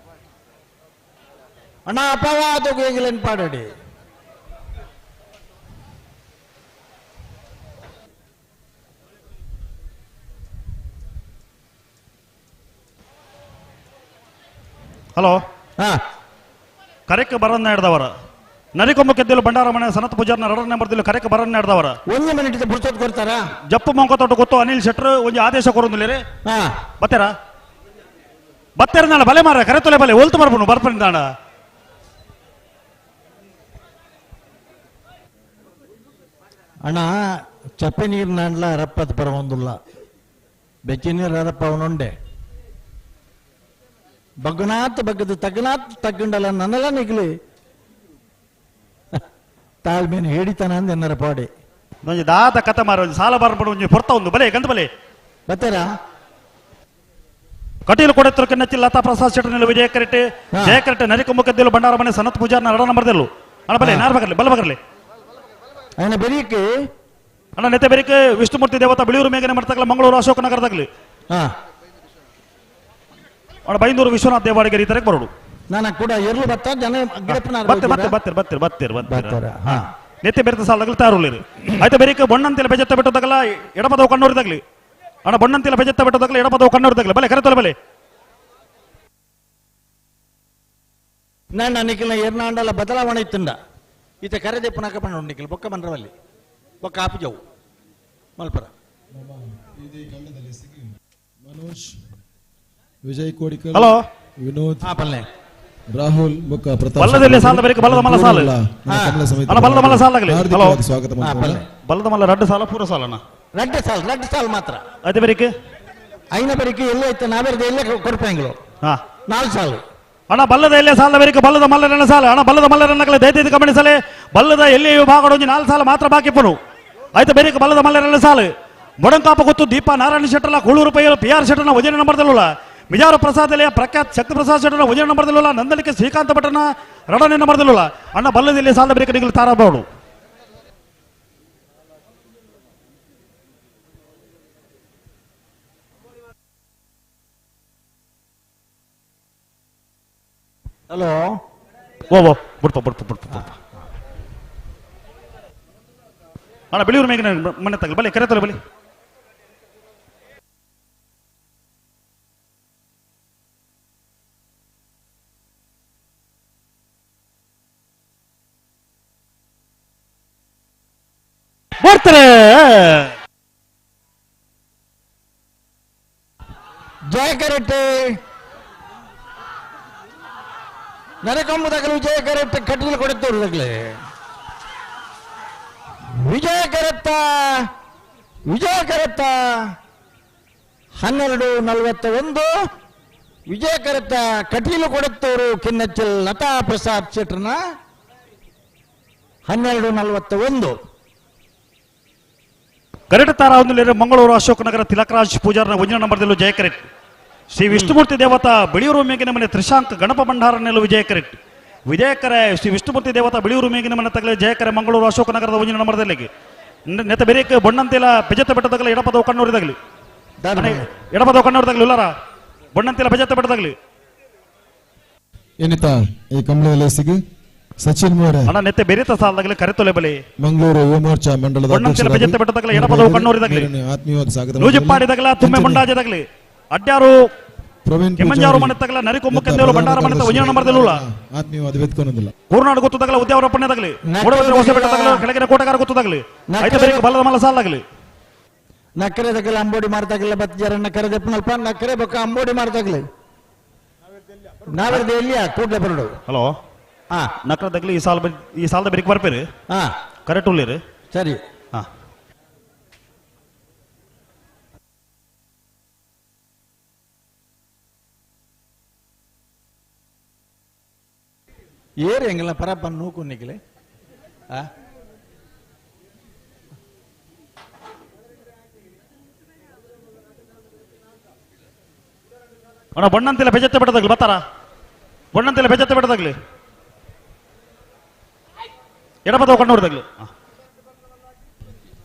ಅಣ್ಣ ಅಪವಾದ ಹೇಗಿಲ್ಲ ಪಾಡಡಿ ಹಲೋ ಕರೆಕ್ ಬರನ್ನ ಹಿಡ್ದವರ ನರಿಕೊಂಬ ಕೆದ್ದಲು ಭಂಡಾರಮಣ ಸನತ್ ಪೂಜಾರ್ನ 2ನೇ ನಂಬರ್ದಲ್ಲಿ ಕರೆಕ್ ಬರನ್ನ ಹಿಡ್ದವರ 1 ಮಿನಿಟ್ ಪುರ್ಸೊತ್ತು ಕೊಡ್ತಾರಾ ಜಪ್ಪು ಮಂಕೋತೋಟ ಗೊತ್ತು ಅನಿಲ್ ಶೆಟ್ಟರ್ ಒಂದು ಆದೇಶ ಕೊರೊಂದುಲ್ಲೇರಿ ಬತ್ತೇರಾ ಬತ್ತೇರ ನಾಳೆ ಬಲೆ ಮಾರ ಕರೆ ತೊಲೆ ಬಲೆ ಒಲ್ತು ಬರ್ಬನು ಬರ್ಪನಿಂದಾಣ. ಅಣ್ಣ ಚಪ್ಪೆ ನೀರು ನಾಂಡ್ಲ ಅರಪ್ಪದ ಪರ ಒಂದುಲ್ಲ ಬೆಚ್ಚಿ ನೀರು ಅರಪ್ಪ ಅವನುಂಡೆ ಬಗ್ಗನಾತ್ ಬಗ್ಗದ ತಗ್ಗನಾತ್ ತಗ್ಗಂಡಲ್ಲ ನನ್ನೆಲ್ಲ ನಿಗ್ಲಿ ತಾಳ್ಮೇನು ಹೇಳಿತಾನ ಅಂದ ಎನ್ನರ ಪಾಡಿ ಒಂಜಿ ದಾತ ಕತೆ ಮಾರ ಒಂಜಿ ಸಾಲ ಬಾರ್ಬಡು ಒಂಜಿ ಪೊರ್ತ ಒಂದು ಬಲೆ ಗಂತ ಬಲೆ ಬತ್ತರ ಕಟೀಲು ಕೊಡೆತ್ರ ಕೆನ್ನಚ್ಚಿ ಲತಾ ಪ್ರಸಾದ್ ಶೆಟ್ಟರ್ನಲ್ಲಿ ವಿಜಯ ಕರೆಟೆ ಜಯ ಕರೆಟೆ ನರಿಕೊಂಬಕದ್ದೆಲ್ಲು ಭಂಡಾರ ಮನೆ ಸನತ್ ಪೂಜಾರ್ ನರಡ ನಂಬರ್ದೆಲ್ಲು ಅಣ್ಣ ಬಲೆ ನಾರ್ ಬಗರ್ಲಿ ಬಲ ಬಗರ್ಲಿ ಅಣ್ಣ ಬೆರಿಕೆ ಅಣ್ಣ ನೆತೆ ಬೆರಿಕೆ ವಿಷ್ಣುಮೂರ್ತಿ ದೇವತಾ ಬಿಳಿಯೂರು ಮೇಘನೆ ಮಾಡ್ತಕ್ಕಲ್ಲ ಮಂಗಳೂರು ಅಶೋಕ ನಗರದಾಗಲಿ ಅಣ್ಣ ಬೈಂದೂರು ವಿಶ್ವನಾಥ್ ದೇವಾಡಿಗೆ ಈ ತರಕ್ಕೆ ಬರೋಡು ನಾನು ಕೂಡ ಎರ್ಲು ಬತ್ತ ಜನ ಬತ್ತೆ ಬತ್ತೆ ಬತ್ತೀರ್ ಬತ್ತೀರ್ ಬತ್ತೀರ್ ಬತ್ತೀರ್ ನೆತ್ತೆ ಬೆರೆತ ಸಾಲದಾಗಲಿ ತಾರುಳಿರು ಆಯ್ತು ಬೆರಿಕೆ ಬೊಣ್ಣಂತಿಲ್ಲ ಬೆಜತ್ತ ಬೆಟ್ಟದಾಗಲ್ಲ ಎಡಪದವು ಕಣ್ಣೂರಿದಾಗಲಿ ಅಣ್ಣ ಬೊಣ್ಣಂತಿಲ್ಲ ಬೆಜತ್ತ ಬೆಟ್ಟದಾಗಲಿ ಎಡಪದವು ಕಣ್ಣೂರಿದಾಗಲಿ ಬಲೆ ಕರೆತೊಲೆ ಬಲೆ ನಾನು ನಿಖಿಲ ಎರ್ನಾಂಡಲ ಬದಲಾವಣೆ ಇತ್ತುಂಡ ಈತ ಕರೆದೆ ಪುನಕ ಪಂಡ ನಿಖಿಲ್ ಬೊಕ್ಕ ಬಂದ್ರವಲ್ಲಿ ಬೊಕ್ಕ ಆಪು ಜವು ಮಲ್ಪರ ಮನೋಜ್ ವಿಜಯ್ ಕೋಡಿಕಲ್ ಹಲೋ ವಿನೋದ್ ರಾಹುಲ್ ಬೊಕ್ಕ ಪ್ರತಾಪ್ ಬಲ್ಲದಲ್ಲಿ ಸಾಲದ ಬರೀಕ ಬಲ್ಲದ ಮಲ್ಲ ಸಾಲು ಕಮಲ ಸಮಿತಿ ಅಣ್ಣ ಬಲ್ಲದ ಮಲ್ಲ ಸಾಲಾಗಲಿ ಹಲೋ ಹಾರ್ದಿಕವಾಗಿ ಸ್ವಾಗತ ಮಾಡ್ತಾರೆ. ಬಲ್ಲದ ಮಲ್ಲ ರಡ್ಡು ಸಾಲ ಪೂರ ಸಾಲ ಅಣ್ಣ ರಡ್ಡು ಸಾಲು ರಡ್ಡು ಸಾಲು ಮಾತ್ರ ಆಯ್ತು ಬರೀಕೆ ಐನ ಬರೀಕೆ ಎಲ್ಲ ಇತ್ತು ನಾವೆರ್ದು ಎಲ್ಲ ಕೊಡ್ಪಂಗಿಲು ಹಾ ನಾಲ್ಕು ಸಾಲು ಅಣ್ಣ ಬಲ್ಲದ ಎಲ್ಲೇ ಸಾಲ ಬರೀಕ ಬಲ್ಲದ ಮಲ್ಲರನ್ನ ಸಾಲ ಅಣ್ಣ ಬಲ್ಲದ ಮಲ್ಲರನ್ನ ದಯದೈದು ಗಮನಿಸಲೆ ಬಲ್ಲದ ಎಲ್ಲಿ ವಿಭಾಗ ಒಂಜಿ ನಾಲ್ಕು ಸಾಲ ಮಾತ್ರ ಬಾಕಿ ಪುನು ಆಯ್ತು ಬೇರೆ ಬಲ್ಲದ ಮಲ್ಲರನ್ನ ಸಾಲು ಮೊಡಂಕಾಪ ಗೊತ್ತು ದೀಪ ನಾರಾಯಣ ಶೆಟ್ಟರ್ಲ ಕೂಳೂರು ಪೈಯರು ಪಿ ಆರ್ ಶೆಟ್ಟರ್ನ ವಜನ ನಂಬರ್ದಲ್ಲ ಮಿಜಾರು ಪ್ರಸಾದ್ ಎಲೆಯ ಪ್ರಖ್ಯಾತ್ ಶಕ್ತಿ ಪ್ರಸಾದ್ ಶೆಟ್ಟರ್ನ ವಜನ ನಂಬರ್ದಲ್ಲ ನಂದನಿಕೆ ಶ್ರೀಕಾಂತ ಭಟ್ಟನ ರಡನೆ ನಂಬರ್ದಲ್ಲ ಅಣ್ಣ ಬಲ್ಲದಲ್ಲಿ ಸಾಲ ಬೇರೆ ಕಡೆಗಳು ತಾರಬಹುದು ಹಲೋ ಓ ಓ ಬಿಡ್ಪ ಬಿಡ್ಪ ಬಿಡ್ಪ ಬಿಡ್ಪ ಅಣ್ಣ ಬಿಳಿಯೂರು ಮೇಘನ ಮನೆ ತಗಲಿ ಬಲಿ ಕರೆ ತಲೆ ಬಲಿ ಬರ್ತಾರೆ ಜಯ ಕರೆಕ್ಟ್ ನರಕೊಂಬುದಾಗಲು ವಿಜಯ ಕರೆಕ್ಟ್ ಕಟೀಲು ಕೊಡುತ್ತವ್ರು ವಿಜಯ ಕರತ್ತ ವಿಜಯ ಕರತ್ತ 12:41 ವಿಜಯ ಕರತ್ತ ಕಟೀಲು ಕೊಡುತ್ತವರು ಕಿನ್ನಚ್ಚಲ್ ಲತಾ ಪ್ರಸಾದ್ ಶೆಟ್ಟರ್ನ 12:41 ಕರೆಕ್ಟ್ ತಾರ ಒಂದು ಮಂಗಳೂರು ಅಶೋಕನಗರ ತಿಲಕರಾಜ್ ಪೂಜಾರ್ನ ಒಂದಿನ ನಂಬರ್ದಲ್ಲೂ ಜಯ ಕರೆಕ್ಟ್ ಶ್ರೀ ವಿಷ್ಣುಮೂರ್ತಿ ದೇವತಾ ಬಿಳಿಯೂರು ಮೇಗಿನ ಮನೆ ತ್ರಿಶಾಂಕ್ ಗಣಪ ಭಂಡಾರ ನೆಲವು ವಿಜಯ ಕರೆಕ್ಟ್ ವಿಜಯಕರೆ ಶ್ರೀ ವಿಷ್ಣುಮೂರ್ತಿ ದೇವತಾ ಬಿಳಿಯೂರು ಮೇಗಿನ ಮನೆ ತಗಲೆ ಜಯಕರೆ ಮಂಗಳೂರು ಅಶೋಕನಗರದ ಒಂದಿನ ನಂಬರ್ದಲ್ಲಿ ನೆತ ಬೇರೆ ಬೊಣ್ಣಂತಿಲ ಬೆಜತ್ತ ಬೆಟ್ಟದಾಗಲಿ ಎಡಪದವು ಕಣ್ಣೂರಿದಾಗಲಿ ಎಡಪದವು ಕಣ್ಣೂರಿದಾಗಲಿ ಉಲ್ಲಾರ ಬೊಣ್ಣಂತಿಲ ಬೆಜತ್ತ ಬೆಟ್ಟದಾಗಲಿ ಏನಿತ ಈ ಕಮಲ ಲೇಸಿಗೆ ಸಚಿನ್ ಮೋರೆ ಅಣ್ಣ ನೆತ್ತೆ ಬೇರೆ ಸಾಲದಾಗಲಿ ಕರೆತೊಲೆ ಬಲಿ ಮಂಗಳೂರು ಯುವ ಮೋರ್ಚಾ ಮಂಡಲದ ಬೊಣ್ಣಂತಿಲ ಬೆಜತ್ತ ಬೆಟ್ಟದಾಗಲಿ ಎಡಪದವು ಕಣ್ಣೂರಿದಾಗಲಿ ಆತ್ಮೀಯವಾದ ಸ್ವಾಗತ ನೂಜಿಪ್ಪಾಡಿದಾಗಲ ತುಮ್ಮೆ ಮುಂಡಾಜದಾಗಲಿ ಅಡ್ಯಾರು ಪ್ರವೀಣ್ ಕೆಮ್ಮಂಜಾರು ಮನೆ ತಗಲ ನರಿಕೊಂಬಕ್ಕೆಂದೇಳು ಭಂಡಾರ ಮನೆ ಒಂದಿನ ನಂಬರ್ದಲ್ಲೂ ಆತ್ಮೀಯವಾದ ವೇದಿಕೊನೊಂದಿಲ್ಲ ಕೂರ್ನಾಡು ಗೊತ್ತದಾಗಲ ಉದ್ಯಾವರ ಪುಣ್ಯದಾಗಲಿ ಮೂಡಬಿದ್ರೆ ಹೊಸ ಬೆಟ್ಟದಾಗಲಿ ಕೆಳಗಿನ ಕೋಟೆಗಾರ ಗೊತ್ತದಾಗಲಿ ಐತೆ ಬೇರೆ ಬಲ್ಲದ ಮಲ್ಲ ಸಾಲಾಗಲಿ ನಕ್ಕರೆ ತಗಲ ಅಂಬೋಡಿ ಮಾರ್ತಾಗಲ್ಲ ಬತ್ತ ನಕ್ಕರೆ ದಪ್ಪನಲ್ಪ ನಕ್ಕರೆ ಬೊಕ್ಕ ಅಂಬೋಡಿ ಮಾರ್ತಾಗಲಿ ನಾವೆರ್ದು ಎಲ್ಲಿಯ ಕೂಡ್ಲೆ ಬರಡು ಹಲೋ ಹಾ ನಕ್ಕರದಾಗಲಿ ಈ ಸಾಲ ಈ ಸಾಲದ ಬೆರಿಕ್ ಬರ್ಪೇರಿ ಹಾ ಕರೆಕ್ಟ್ ಉಳ್ಳೀರಿ ಸರಿ ಹಾ ಏರು ಎಂಗಲ ಪರಪ್ಪ ನೂಕು ನಿಕ್ಲೆ ಆ ಅಣ್ಣ ಬಣ್ಣಂತಿಲ್ಲ ಬೆಜತ್ತೆ ಬೆಟ್ಟದಾಗಲಿ ಬರ್ತಾರ ಬಣ್ಣಂತಿಲ್ಲ ಬೆಜತ್ತೆ ಬೆಟ್ಟದಾಗಲಿ ಎಡಪದವು ಕಣ್ಣೂರಿದಾಗಲಿ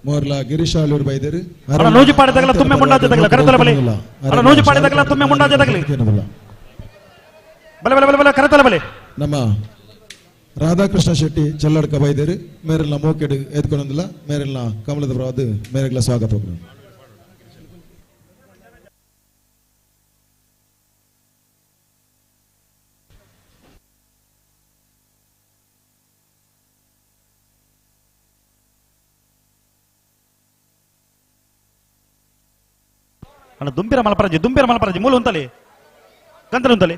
ಮೋರ್ಲಾ ಗಿರೀಶ್ ಆಲೂರು ಬೈದರು ಅಣ್ಣ ನೂಜಿಪಾಡಿದಾಗಲ ತುಮ್ಮೆ ಮುಂಡಾಜದಾಗಲ ಕರೆತಲೆ ಬಲಿ ಅಣ್ಣ ನೂಜಿಪಾಡಿದಾಗಲ ತುಮ್ಮೆ ಮುಂಡಾಜದಾಗಲಿ ಬಲೆ ಬಲೆ ಬಲೆ ಬಲೆ ಕರೆತಲೆ ಬಲೆ ನಮ್ಮ ರಾಧಾಕೃಷ್ಣ ಶೆಟ್ಟಿ ಚೆಲ್ಲಡ್ಕ ಬೈದರು ಮೇರೆಲ್ಲ ಮೋಕೆಡ್ ಎದ್ಕೊಂಡೊಂದಿಲ್ಲ ಮೇರೆಲ್ಲ ಕಮಲದ ಪ್ರವಾದ ಮೇರೆಲ್ಲ ಸ್ವಾಗತ ಅಣ್ಣ ದುಂಬಿರ ಮಲಪರಾಜಿ ದುಂಬಿರ ಮಲಪರಾಜಿ ಮೂಲ ಉಂತಲಿ ಕಂತನ ಉಂತಲಿ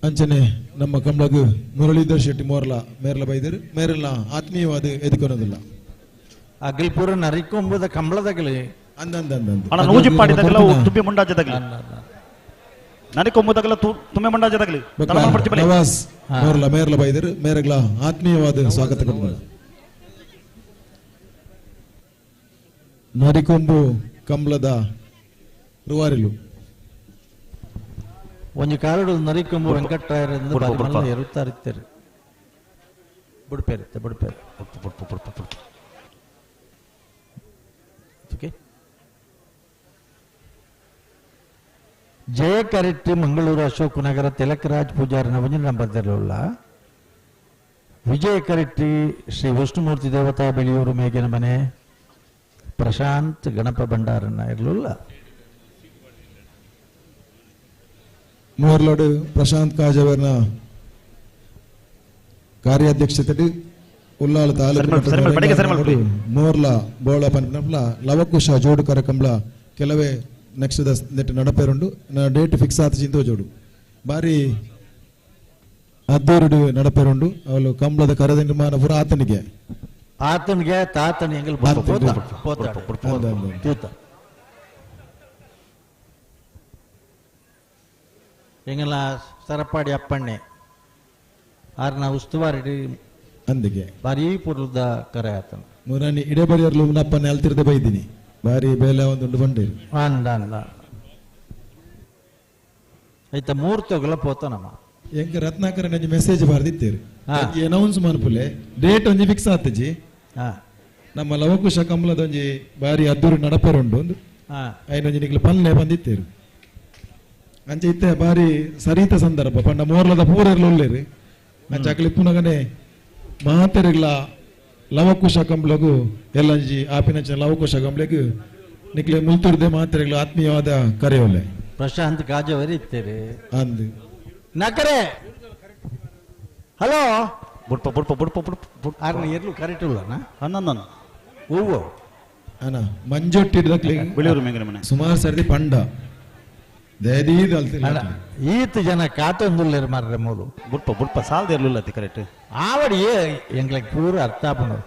ಅಂಚನೆ ನಮ್ಮ ಕಂಬಳಗು ಮುರಳೀಧರ್ ಶೆಟ್ಟಿ ಮೋರ್ಲ ಮೇರ್ಲ ಬೈದರು ಮೇರೆಲ್ಲ ಆತ್ಮೀಯವಾದ ಎದುಕೊನೋದಿಲ್ಲ ಅಗಲ್ಪುರ ನರಿಕೊಂಬುದ ಕಂಬಳದಾಗಲಿ ಅಣ್ಣ ನೂಜಿಪ್ಪಾಡಿದಾಗಲ ತುಬ್ಬಿ ಮುಂಡಾಜದಾಗಲಿ ನರಿಕೊಂಬುದಾಗಲ ತುಮ್ಮೆ ಮುಂಡಾಜದಾಗಲಿ ನವಾಸ್ ಮೋರ್ಲ ಮೇರ್ಲ ಬೈದರು ಮೇರೆಗಳ ಆತ್ಮೀಯವಾದ ಸ್ವಾಗತ ಕೊಡ್ಬೋದು. ನರಿಕೊಂಬು ಕಂಬಳದ ರುವಾರಿಲು ಒಂಜಿ ಕಾಲಡು ನರಿಕೊಂಬು ವೆಂಕಟರಾಯರಿಂದ ಎರುತ್ತಾರಿತ್ತೇರಿ ಬುಡ್ಪೇರಿತ್ತೆ ಬುಡ್ಪೇರಿ ಓಕೆ. ಜಯ ಕರೆಟ್ಟಿ ಮಂಗಳೂರು ಅಶೋಕ್ ನಗರ ತಿಲಕರಾಜ್ ಪೂಜಾರಿನ ಒಂಜಿ ನಂಬರ್ ತೆರಳುಲ್ಲ. ವಿಜಯ ಕರೆಟ್ಟಿ ಶ್ರೀ ವಿಷ್ಣುಮೂರ್ತಿ ದೇವತಾ ಬೆಳೆಯೂರು ಮೇಗಿನ ಮನೆ ಪ್ರಶಾಂತ್ ಗಣಪ ಭಂಡಾರನ್ನ ಇರಲಿಲ್ಲ. ಮೂರ್ಲೋಡು ಪ್ರಶಾಂತ್ ಕಾಜವರ್ನ ಕಾರ್ಯಾಧ್ಯಕ್ಷತೆ ಉಲ್ಲಾಳ ತಾಲೂಕು ಮೋರ್ಲ ಬೋಳ ಪನ್ಪಲ ಲವಕುಶ ಜೋಡು ಕರಕಂಬ್ಲ ಕೆಲವೇ ನೆಕ್ಸ್ಟ್ ನೆಟ್ ನಡಪೇರುಂಡು ಡೇಟ್ ಫಿಕ್ಸ್ ಆತ ಚಿಂತೋ ಜೋಡು ಬಾರಿ ಅದ್ದೂರುಡು ನಡಪೇರುಂಡು ಅವಳು ಕಂಬಳದ ಕರದ ನಿರ್ಮಾಣ ಪೂರ ಆತನಿಗೆ ಆತನಿಗೆ ತಾತನ ಎಂಗಲ್ ಎಂಗಲ ಸರಪಾಡಿ ಅಪ್ಪಣ್ಣೆ ಆರ್ನ ಉಸ್ತುವಾರಿ ಅಂದಿಗೆ ಬಾರಿ ಪುರ್ಲದ ಕರೆ ಆತನ ಮುರಾನಿ ಇಡೇ ಬರಿಯರ್ಲು ನಪ್ಪನೆ ಅಲ್ತಿರ್ದೆ ಬೈದಿನಿ ಬಾರಿ ಬೇಲೆ ಒಂದುಂಡು ಬಂಡೇರಿ ಅಂದ ಅಂದ ಐತ ಮೂರ್ತೋಗಲ ಪೋತನಮ್ಮ ಎಂಕ ರತ್ನಾಕರ ನಂಜಿ ಮೆಸೇಜ್ ಬಾರ್ದಿತ್ತೇರಿ ಅನೌನ್ಸ್ ಮನ್ಪುಲೆ ಡೇಟ್ ಒಂಜಿ ಫಿಕ್ಸ್ ಆತಜಿ ನಮ್ಮ ಲವಕುಶ ಕಂಬಳದ ಒಂಜಿ ಬಾರಿ ಅದ್ದೂರು ನಡಪರುಂಡು ಒಂದು ಐನೊಂಜಿ ನಿಕ್ಲು ಪಲ್ಲೆ ಬಂದಿತ್ತೇರು ಅಂಚೆ ಇತ್ತೆ ಬಾರಿ ಸರಿತ ಸಂದರ್ಭ ಪಂಡ ಮೋರ್ಲದ ಪೂರೆರ್ಲು ಉಲ್ಲೇರಿ ಅಂಚೆ ಅಕ್ಲು ಇಪ್ಪುನಗನೆ ಮಾತೆರೆಗ್ಲ ಲವಕುಶ ಕಂಬ್ಲಗು ಎಲ್ಲಂಜಿ ಆಪಿನಂಚಿನ ಲವಕುಶ ಕಂಬ್ಲಗು ನಿಕ್ಲೆ ಮುಲ್ತುರ್ದೆ ಮಾತೆರೆಗ್ಲ ಆತ್ಮೀಯವಾದ ಕರೆಯೋಲೆ ಪ್ರಶಾಂತ್ ಕಾಜವರಿ ಇತ್ತೇರಿ ಅಂದು ನಕರೆ ಹಲೋ ಬುಡ್ಪ ಬುಡ್ಪ ಬುಡ್ಪ ಬುಡ್ಪ ಆರ್ನ ಎರ್ಲು ಕರೆಕ್ಟ್ ಉಲ್ಲನ ಅನ್ನನ್ನ ಹೂವು ಅಣ್ಣ ಮಂಜೊಟ್ಟಿಡ್ದಕ್ಲೆ ಬೆಳೆಯೂರು ಮೇಂಗನ ಮನೆ ಸುಮಾರು ಸರ್ದಿ ಪಂಡ ಈತ ಜನ ಕಾತೊಂದುಲ್ಲೇರು ಮಾರ್ರೆ ಮೂಲು ಬುಡ್ಪ ಬುಡ್ಪ ಸಾಲದ ಇರಲಿಲ್ಲ ಅತಿ ಕರೆಕ್ಟ್ ಆವಡಿ ಎಂಗ್ಲಕ್ಕೆ ಪೂರ ಅರ್ಥ ಆಪುಂಡು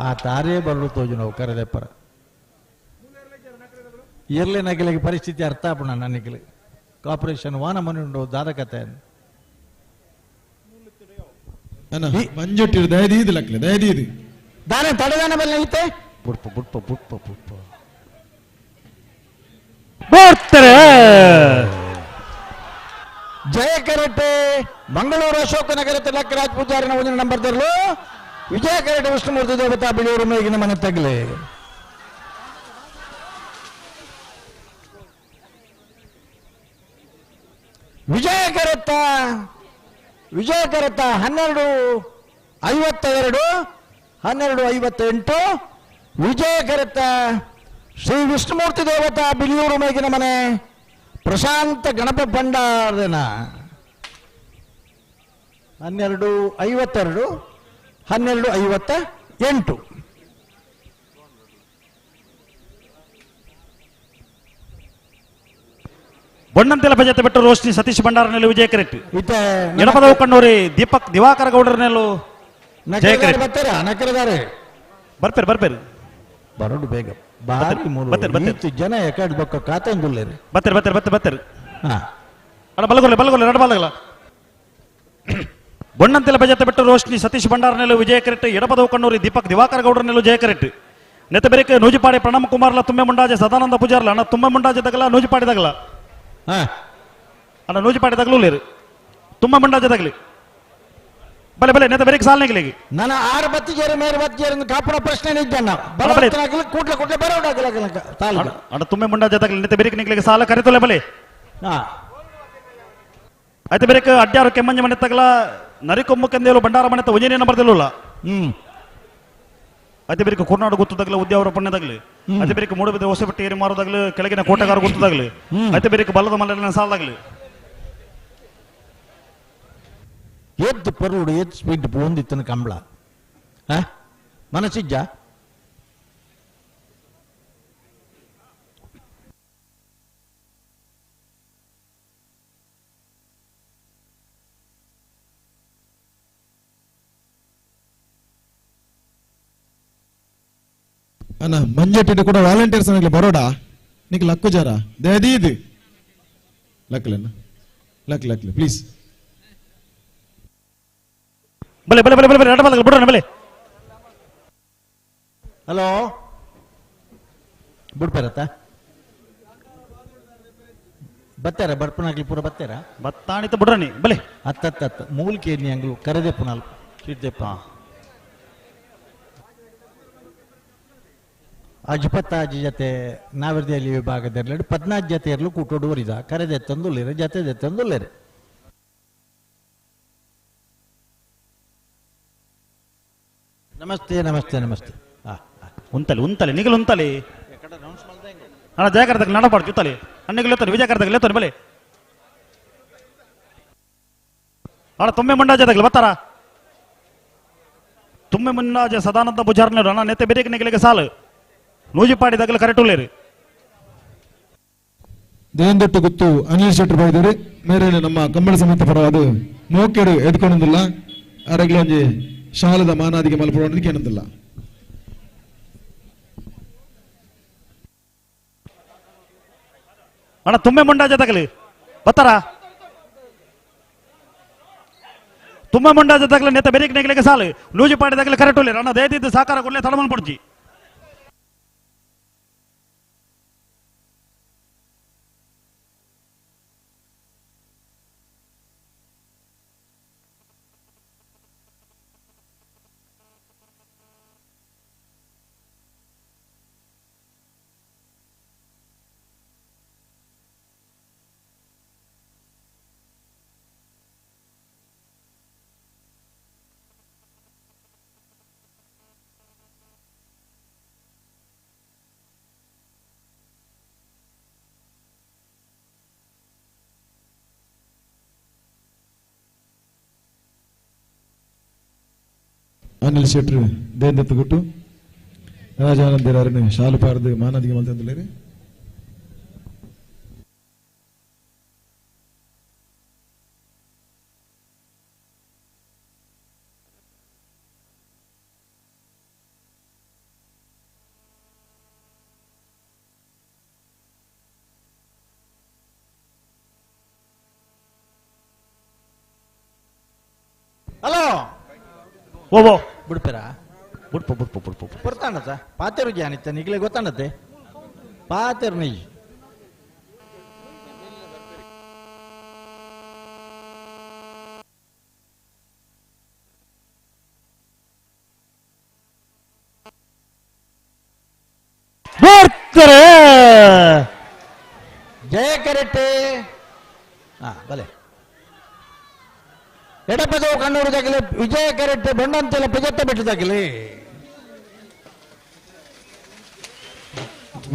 ಆ ತಾರೇ ಬರಲು ತೋಜು ನಾವು ಕರೆದೆಪ್ಪರ ಇರ್ಲಿ ನಗಿಲಿಗೆ ಪರಿಸ್ಥಿತಿ ಅರ್ಥ ಆಪುಣ ನನಗೆ ಕಾರ್ಪೊರೇಷನ್ ವಾನ ಮನೆ ಉಂಡು ದಾದ ಕತೆ ಮಂಜೊಟ್ಟಿರು ದಯದೀದು ಲಕ್ಲೆ ದಯದೀದು ದಾನೆ ತಡೆದಾನ ಮೇಲೆ ಐತೆ ಬುಡ್ಪ ಬುಡ್ಪ ಬುಡ್ಪ ಬುಡ್ಪ ಬರ್ತಾರೆ. ಜಯ ಕರಟೆ ಮಂಗಳೂರು ಅಶೋಕನಗರ ತಿಲಕರಾಜ್ ಪೂಜಾರಿನ ಒಂದು ನಂಬರ್ ತರಲು ವಿಜಯ ಕರಟೆ ವಿಷ್ಣುಮೂರ್ತಿ ದೇವತಾ ಬಿಳಿಯೂರು ಮೇಗಿನ ಮನೆ ತಗಲಿ. ವಿಜಯ ಕರತ್ತ ವಿಜಯ ಕರತ್ತ 12:52 12:58 ವಿಜಯ ಕರತ್ತ ಶ್ರೀ ವಿಷ್ಣುಮೂರ್ತಿ ದೇವತಾ ಬಿಳಿಯೂರು ಮೇಗಿನ ಮನೆ ಪ್ರಶಾಂತ ಗಣಪ ಭಂಡಾರನ 12:52 12:58. ಬೊಣ್ಣಂತೆಲ ಭಜತೆ ಬಿಟ್ಟು ರೋಶ್ನಿ ಸತೀಶ್ ಭಂಡಾರನೆಲ್ಲ ವಿಜಯ ಕರೆಕ್ಟ್ ಎಡಪದವು ಕಣ್ಣೂರಿ ದೀಪಕ್ ದಿವಾಕರ ಗೌಡರನೆಲ್ಲೂ ಜಯ ಕರೆಕ್ಟ್. ಬರ್ಪೇರು ಬರ್ಪೇರು ಬರೋಡು ಬೇಗ ಬಾರಿ ಮೂರು ಜನ ಎಕಡ್ ಬೊಕ್ಕ ಕಾತೊಂದುಲ್ಲೇರಿ ಬತ್ತಾರೆ ಬತ್ತಾರೆ ಬತ್ತೆ ಬತ್ತಾರೆ ಅಡ ಬಲಗೊಲ್ಲೆ ಬಲಗೊಲ್ಲೆ ಎರಡು ಬಲಗಲ. ಬೊಣ್ಣಂತೆಲ ಭಜತೆ ಬಿಟ್ಟು ರೋಶ್ನಿ ಸತೀಶ್ ಭಂಡಾರನೆಲ್ಲ ವಿಜಯ ಕರೆಕ್ಟ್ ಎಡಪದವು ಕಣ್ಣೂರಿ ದೀಪಕ್ ದಿವಾಕರ ಗೌಡರನೆಲ್ಲ ಜಯ ಕರೆಕ್ಟ್. ನೆತ್ತಬೆರಿಕೆ ನೂಜಿಪಾಡಿ ಪ್ರಣಮ್ ಕುಮಾರ್ಲ ತುಂಬೆ ಮುಂಡಾಜೆ ಸದಾನಂದ ಪೂಜಾರ್ಲ ಅಣ್ಣ ತುಂಬೆ ಮುಂಡಾಜೆ ತಗಲ ನೂಜಿಪಾಡಿ ತಗಲ ಅಣ್ಣ ನೂಜಿಪಾಡಿ ತಗಲೂಲೇರು ತುಂಬ ಮುಂಡಾಜೆ ತಗಲಿ ಬಲೆ ಬಲೆ ನೆತ್ತ ಬೆರಿಕೆ ಸಾಲನೆಗಳಿಗೆ ನನ್ನ ಆರು ಬತ್ತಿಜೇರು ಮೇರು ಬತ್ತಿಜೇರು ಕಾಪುನ ಪ್ರಶ್ನೆ ಇದ್ದಣ್ಣ ಕೂಡ್ಲೆ ಕೂಡ್ಲೆ ಬರೋಡಾಗಲ್ಲ ತಾಲೂಕು ಅಣ್ಣ ತುಂಬೆ ಮುಂಡಾಜೆ ತಗಲಿ ನೆತ್ತ ಬೆರಿಕೆ ನಿಗ್ಲಿಗೆ ಸಾಲ ಕರೆತೊಲೆ ಬಲೆ ಆಯ್ತು ಬೆರಿಕೆ ಅಡ್ಡಾರು ಕೆಮ್ಮಂಜ ಮನೆ ತಗಲ ನರಿಕೊಮ್ಮು ಕಂದೇಲು ಭಂಡಾರ ಮನೆ ಒಂಜನೇ ನಂಬರ್ ತೆಲುಲ್ಲ ಅತಿ ಬೆರಿಕೆ ಕುರ್ನಾಡು ಗುತ್ತದಾಗಲಿ ಉದ್ಯಾವರ ಪುಣ್ಯದಾಗಲಿ ಅತಿ ಬೆರಿಕೆ ಮೂಡಬಿದ್ರೆ ಹೊಸಪಟ್ಟಿ ಏರಿ ಮಾರೋದಾಗಲಿ ಕೆಳಗಿನ ಕೋಟೆಗಾರ ಗುತ್ತದಾಗಲಿ ಅತಿ ಬೆರಿಕೆ ಬಲ್ಲದ ಮಲೆನ ಸಾಲದಾಗಲಿ ಎದ್ದು ಪರುಡು ಎದ್ದು ಸ್ಪೀಡ್ ಪೋಂದಿತ್ತನ ಕಂಬಳ ಮನಸ್ಸಿಜ್ಜ ಅಣ್ಣ ಮಂಜೆಟ್ಟಿಡು ಕೂಡ ವಾಲಂಟಿಯರ್ಸ್ ಅನ್ನಿಗ್ಲ ಬರೋಡ ನಿಕ್ ಲಕ್ಕು ಜರ ದಯದೀದು ಲಕ್ಲೆನ ಲಕ್ ಲಕ್ಲೆ ಪ್ಲೀಸ್ ಬಲೆ ಬಲೆ ಬಲೆ ಬಲೆ ಬಲೆ ನಡಬಲ್ಲ ಬಿಡೋಣ ಬಲೆ. ಹಲೋ ಬುಡ್ಪೇರತ್ತ ಬತ್ತಾರ ಬರ್ಪನಾಗ್ಲಿ ಪೂರ ಬತ್ತಾರ ಬತ್ತಾಣಿತ ಬಿಡ್ರಣಿ ಬಲೆ. ಹತ್ತತ್ತ ಹತ್ತು ಮೂಲಿಕೆ ನೀ ಅಂಗ್ಲು ಕರೆದೆಪ್ಪು ನಾಲ್ಕು ಚೀಟ್ದೆಪ್ಪ ಅಜ್ಪತ್ತಾಜಿ ಜೊತೆ ನಾವರ್ದಿಯಲ್ಲಿ ವಿಭಾಗದಲ್ಲಿ 14 ಜೊತೆ ಇರಲು ಕೂಟೋಡು ಒರಿದ ಕರೆದೆತ್ತಂದುಲ್ಲೇರೆ ಜೊತೆ ದೆತ್ತಂದುಲ್ಲೇರೆ. ನಮಸ್ತೆ ನಮಸ್ತೆ ನಮಸ್ತೆ. ಉಂತಲಿ ಉಂತಲಿ ನಿಗಲು ಉಂತಲಿ ಅಣ್ಣ ಜಯಕರ್ತಕ್ಕೆ ನಡಪಾಡು ಜುತ್ತಲಿ ಅಣ್ಣಿಗೆ ಲೇತಾನೆ ವಿಜಯಕರ್ತಕ್ಕೆ ಲೇತಾನೆ ಬಲೆ. ಅಣ್ಣ ತೊಮ್ಮೆ ಮುಂಡಾಜೆ ಬತ್ತಾರ ತುಮ್ಮೆ ಮುನ್ನಾಜೆ ಸದಾನಂದ ಪೂಜಾರ್ನರು ಅಣ್ಣ ನೆತ್ತೆ ಬೇರೆ ನಿಗಲಿಗೆ ಸಾಲು ನೂಜಿಪಾಡಿ ದಗಲು ಕರೆಕ್ಟ್ ಉಳ್ಳೇರಿ. ದೇವದೊಟ್ಟು ಗುತ್ತು ಅನಿಲ್ ಶೆಟ್ಟರ್ ಬೈದರೆ ಮೇರೆ ನಮ್ಮ ಕಂಬಳ ಸಮಿತಿ ಪರವಾದ ಮೋಕೆಡು ಎದ್ಕೊಂಡಿಲ್ಲ ಅರಗ್ಲ ಒಂಜಿ ಶಾಲದ ಮಾನಾದಿಗೆ ಮಲ್ಪಡೋದಕ್ಕೆ ಏನಂದಿಲ್ಲ. ಅಣ್ಣ ತುಮ್ಮೆ ಮುಂಡಾಜೆ ತಗಲಿ ಬತ್ತಾರ ತುಮ್ಮೆ ಮುಂಡಾಜೆ ತಗಲಿ ನೆತ್ತ ಬೆರಿಕ್ ನೆಗಲಿಗೆ ಸಾಲು ನೂಜಿಪಾಡಿ ತಗಲಿ ಕರೆಕ್ಟ್ ಉಳ್ಳೇರಿ. ಅಣ್ಣ ದಯದಿದ್ದು ಸಾಕಾರ ಕೊಡ್ಲೆ ತಡಮನ್ ಪಡ್ಜಿ. ಅನಿಲ್ ಶೆಟ್ಟರ್ ದೇವದತ್ತ ಗುಟ್ಟು ರಾಜಾನಂದ ಶಾಲು ಪಾರ್ದು ಮಾನಾದಿಗೆ ಮಲ್ತಂದುಲ್ಲೇರಿ. ಹಲೋ ಓ ಬಿಡ್ಪೇರಾ ಬುಡ್ಪ ಬುಡ್ಪ ಬುಡ್ಪ ಬರ್ತಾನತ್ತ ಪಾತೇರು ಜಾನಿತ್ತ ನಿಗ್ಲೆ ಗೊತ್ತಾನತ್ತೆ ಪಾತೇರು ನೀ ಬರ್ತಾರೆ ಜಯ ಕರೆಕ್ಟೆ. ಹಾ ಬಲೆ ಎಡಪದವು ಕಣ್ಣೂರು ತಗಲಿ ವಿಜಯ ಕರೆಕ್ಟೆ ಬೊಂಡಂತೆಲ್ಲ ಪೆಜತ್ತ ಬೆಟ್ಟು ತಗಲಿ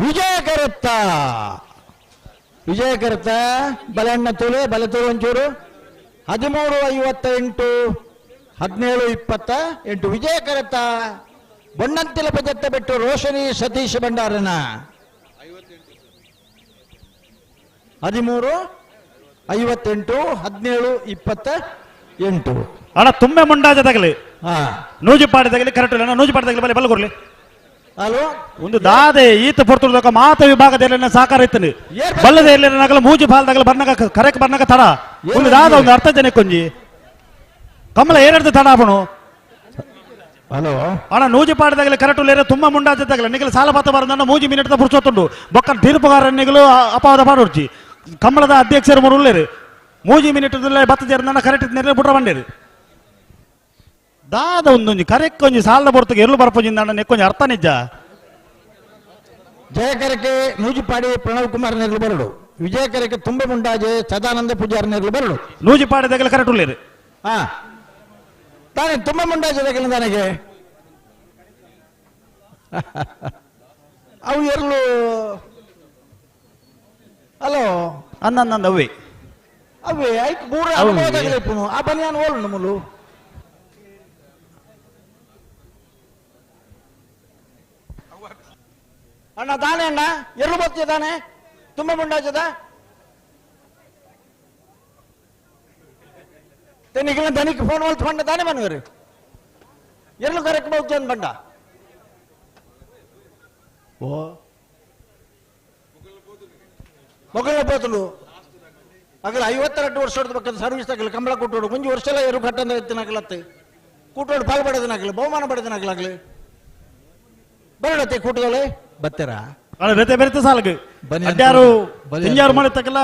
ವಿಜಯ ಕರೆತ್ತ ವಿಜಯ ಕರೆತ್ತ ಬಲೆಣ್ಣ ತೋಲೆ ಬಲೆ ತೋಲು ಒಂಚೂರು 13:58 17:28 ವಿಜಯ ಕರೆತ್ತ ಬೊಣ್ಣಂತಿಲ ಪೆಜತ್ತ ಬೆಟ್ಟು ರೋಶನಿ ಸತೀಶ್ ಭಂಡಾರನ 13:58 17:28. ಅಣ್ಣ ತುಮ್ಮೆ ಮುಂಡಾಜೆ ತಗಲಿ ನೂಜಿಪಾಡಿ ತಗಲಿ ಕರೆಕ್ಟ್ ಇಲ್ಲ ನೂಜಿಪಾಡಿ ತಗಲಿ ಬಲೆ ಬಲ್ಲ ಕೊಡ್ಲಿ. ಹಲೋ ಒಂದು ದಾದೆ ಈತ ಪೊರ್ತುರ್ದಕ ಮಾತ ವಿಭಾಗದಲ್ಲಿ ಸಾಕಾರ ಇತ್ತನು ಬಲ್ಲದೆ ಇಲ್ಲ ನಗಲ ಮೂಜಿ ಬಾಲ್ ತಗಲ ಬರ್ನಗ ಕರೆಕ್ ಬರ್ನಗ ತಡ ಒಂದು ದಾದ ಒಂದು ಅರ್ಥ ಜನಕ್ಕೊಂಜಿ ಕಮಲ ಏನೆಡ್ದು ತಡ ಆಪಣು. ಹಲೋ ಅಣ್ಣ ನೂಜಿಪಾಡಿ ತಗಲಿ ಕರೆಕ್ಟ್ ಇಲ್ಲ ತುಂಬ ಮುಂಡಾಜೆ ತಗಲಿ ನಿಗಲು ಸಾಲ ಪಾತ ಬಾರಂದ ಮೂಜಿ ಮಿನಿಟ್ ಪುರ್ಸೊತ್ತುಂಡು ಬೊಕ್ಕ ತೀರ್ಪುಗಾರ ನಿಗಲು ಅಪವಾದ ಪಾಡೋರ್ಚಿ ಕಮಲದ ಅಧ್ಯಕ್ಷರು ಮುರುಳ್ಳೇರು ಮೂಜಿ ಮಿನಿಟ್ ಬತ್ತ ಜೇರ್ನ ಕರೆಕ್ಟ್ ನೆರೆ ಬುಟ್ರ ಬಂಡೇರು ದಾದ ಒಂದೊಂಜಿ ಕರೆಕ್ಟ್ ಒಂಜಿ ಸಾಲದ ಬರ್ತಗೆ ಎಲ್ಲು ಬರ್ಪೊಂಜಿಂದ ಅಣ್ಣ ನೆಕ್ಕೊಂಜಿ ಅರ್ಥ ನಿಜ. ಜಯಕರಕ್ಕೆ ನೂಜಿಪಾಡಿ ಪ್ರಣವ್ ಕುಮಾರ್ ನೆರಳು ಬರಡು ವಿಜಯಕರಕ್ಕೆ ತುಂಬ ಮುಂಡಾಜೆ ಸದಾನಂದ ಪೂಜಾರಿ ನೆರಳು ಬರಡು ನೂಜಿಪಾಡಿ ತಗಲಿ ಕರೆಕ್ಟ್ ಉಳ್ಳೇರು. ಹಾ ತಾನೇ ತುಂಬ ಮುಂಡಾಜೆ ತಗಲಿ ನನಗೆ ಅವು ಎರಲು. ಹಲೋ ಅಂದ ಅವೇ ಅವೇ ಐಕ್ ಮೂರು ಅನುಭವದಾಗಲೇ ಆ ಬನಿಯಾನ್ ಓಳು ನಮ್ಮಲು ಅಣ್ಣ ತಾನೇ ಅಣ್ಣ ಎಲ್ಲೂ ಬರ್ತೀಯ ತಾನೆ ತುಂಬ ಮುಂಡಾಜದ ತೆನಿಗಳ ದನಿಗೆ ಫೋನ್ ಹೊಲ್ತು ಬಂಡ ತಾನೇ ಮನವರಿ ಎಲ್ಲೂ ಕರೆಕ್ಟ್ ಬಹುದು ಅಂತ ಬಂಡ. ಓ ಮೊಗಲ ಪೋತುಂಡು ಅಗಲ 52 ವರ್ಷ ಪಕ್ಕದ ಸರ್ವಿಸ್ ತಗಲು ಕಂಬಳ ಕೂಟೋಡು ಒಂಜಿ ವರ್ಷ ಎಲ್ಲ ಎರು ಕಟ್ಟಂದ್ರೆ ಎತ್ತಿನಾಗಲತ್ತೆ ಕೂಟೋಡು ಪಾಲ್ ಪಡೆದನಾಗಲಿ ಬಹುಮಾನ ಪಡೆದನಾಗಲಾಗಲಿ ಬರಡತ್ತೆ ಕೂಟದೊಳೆ ಬತ್ತೆರಾ ಬೇತೆ ಬೇರೆ ಸಾಲಗೆ ಅಡ್ಡಾರು ತಿಂಜಾರು ಮನೆ ತಗಲ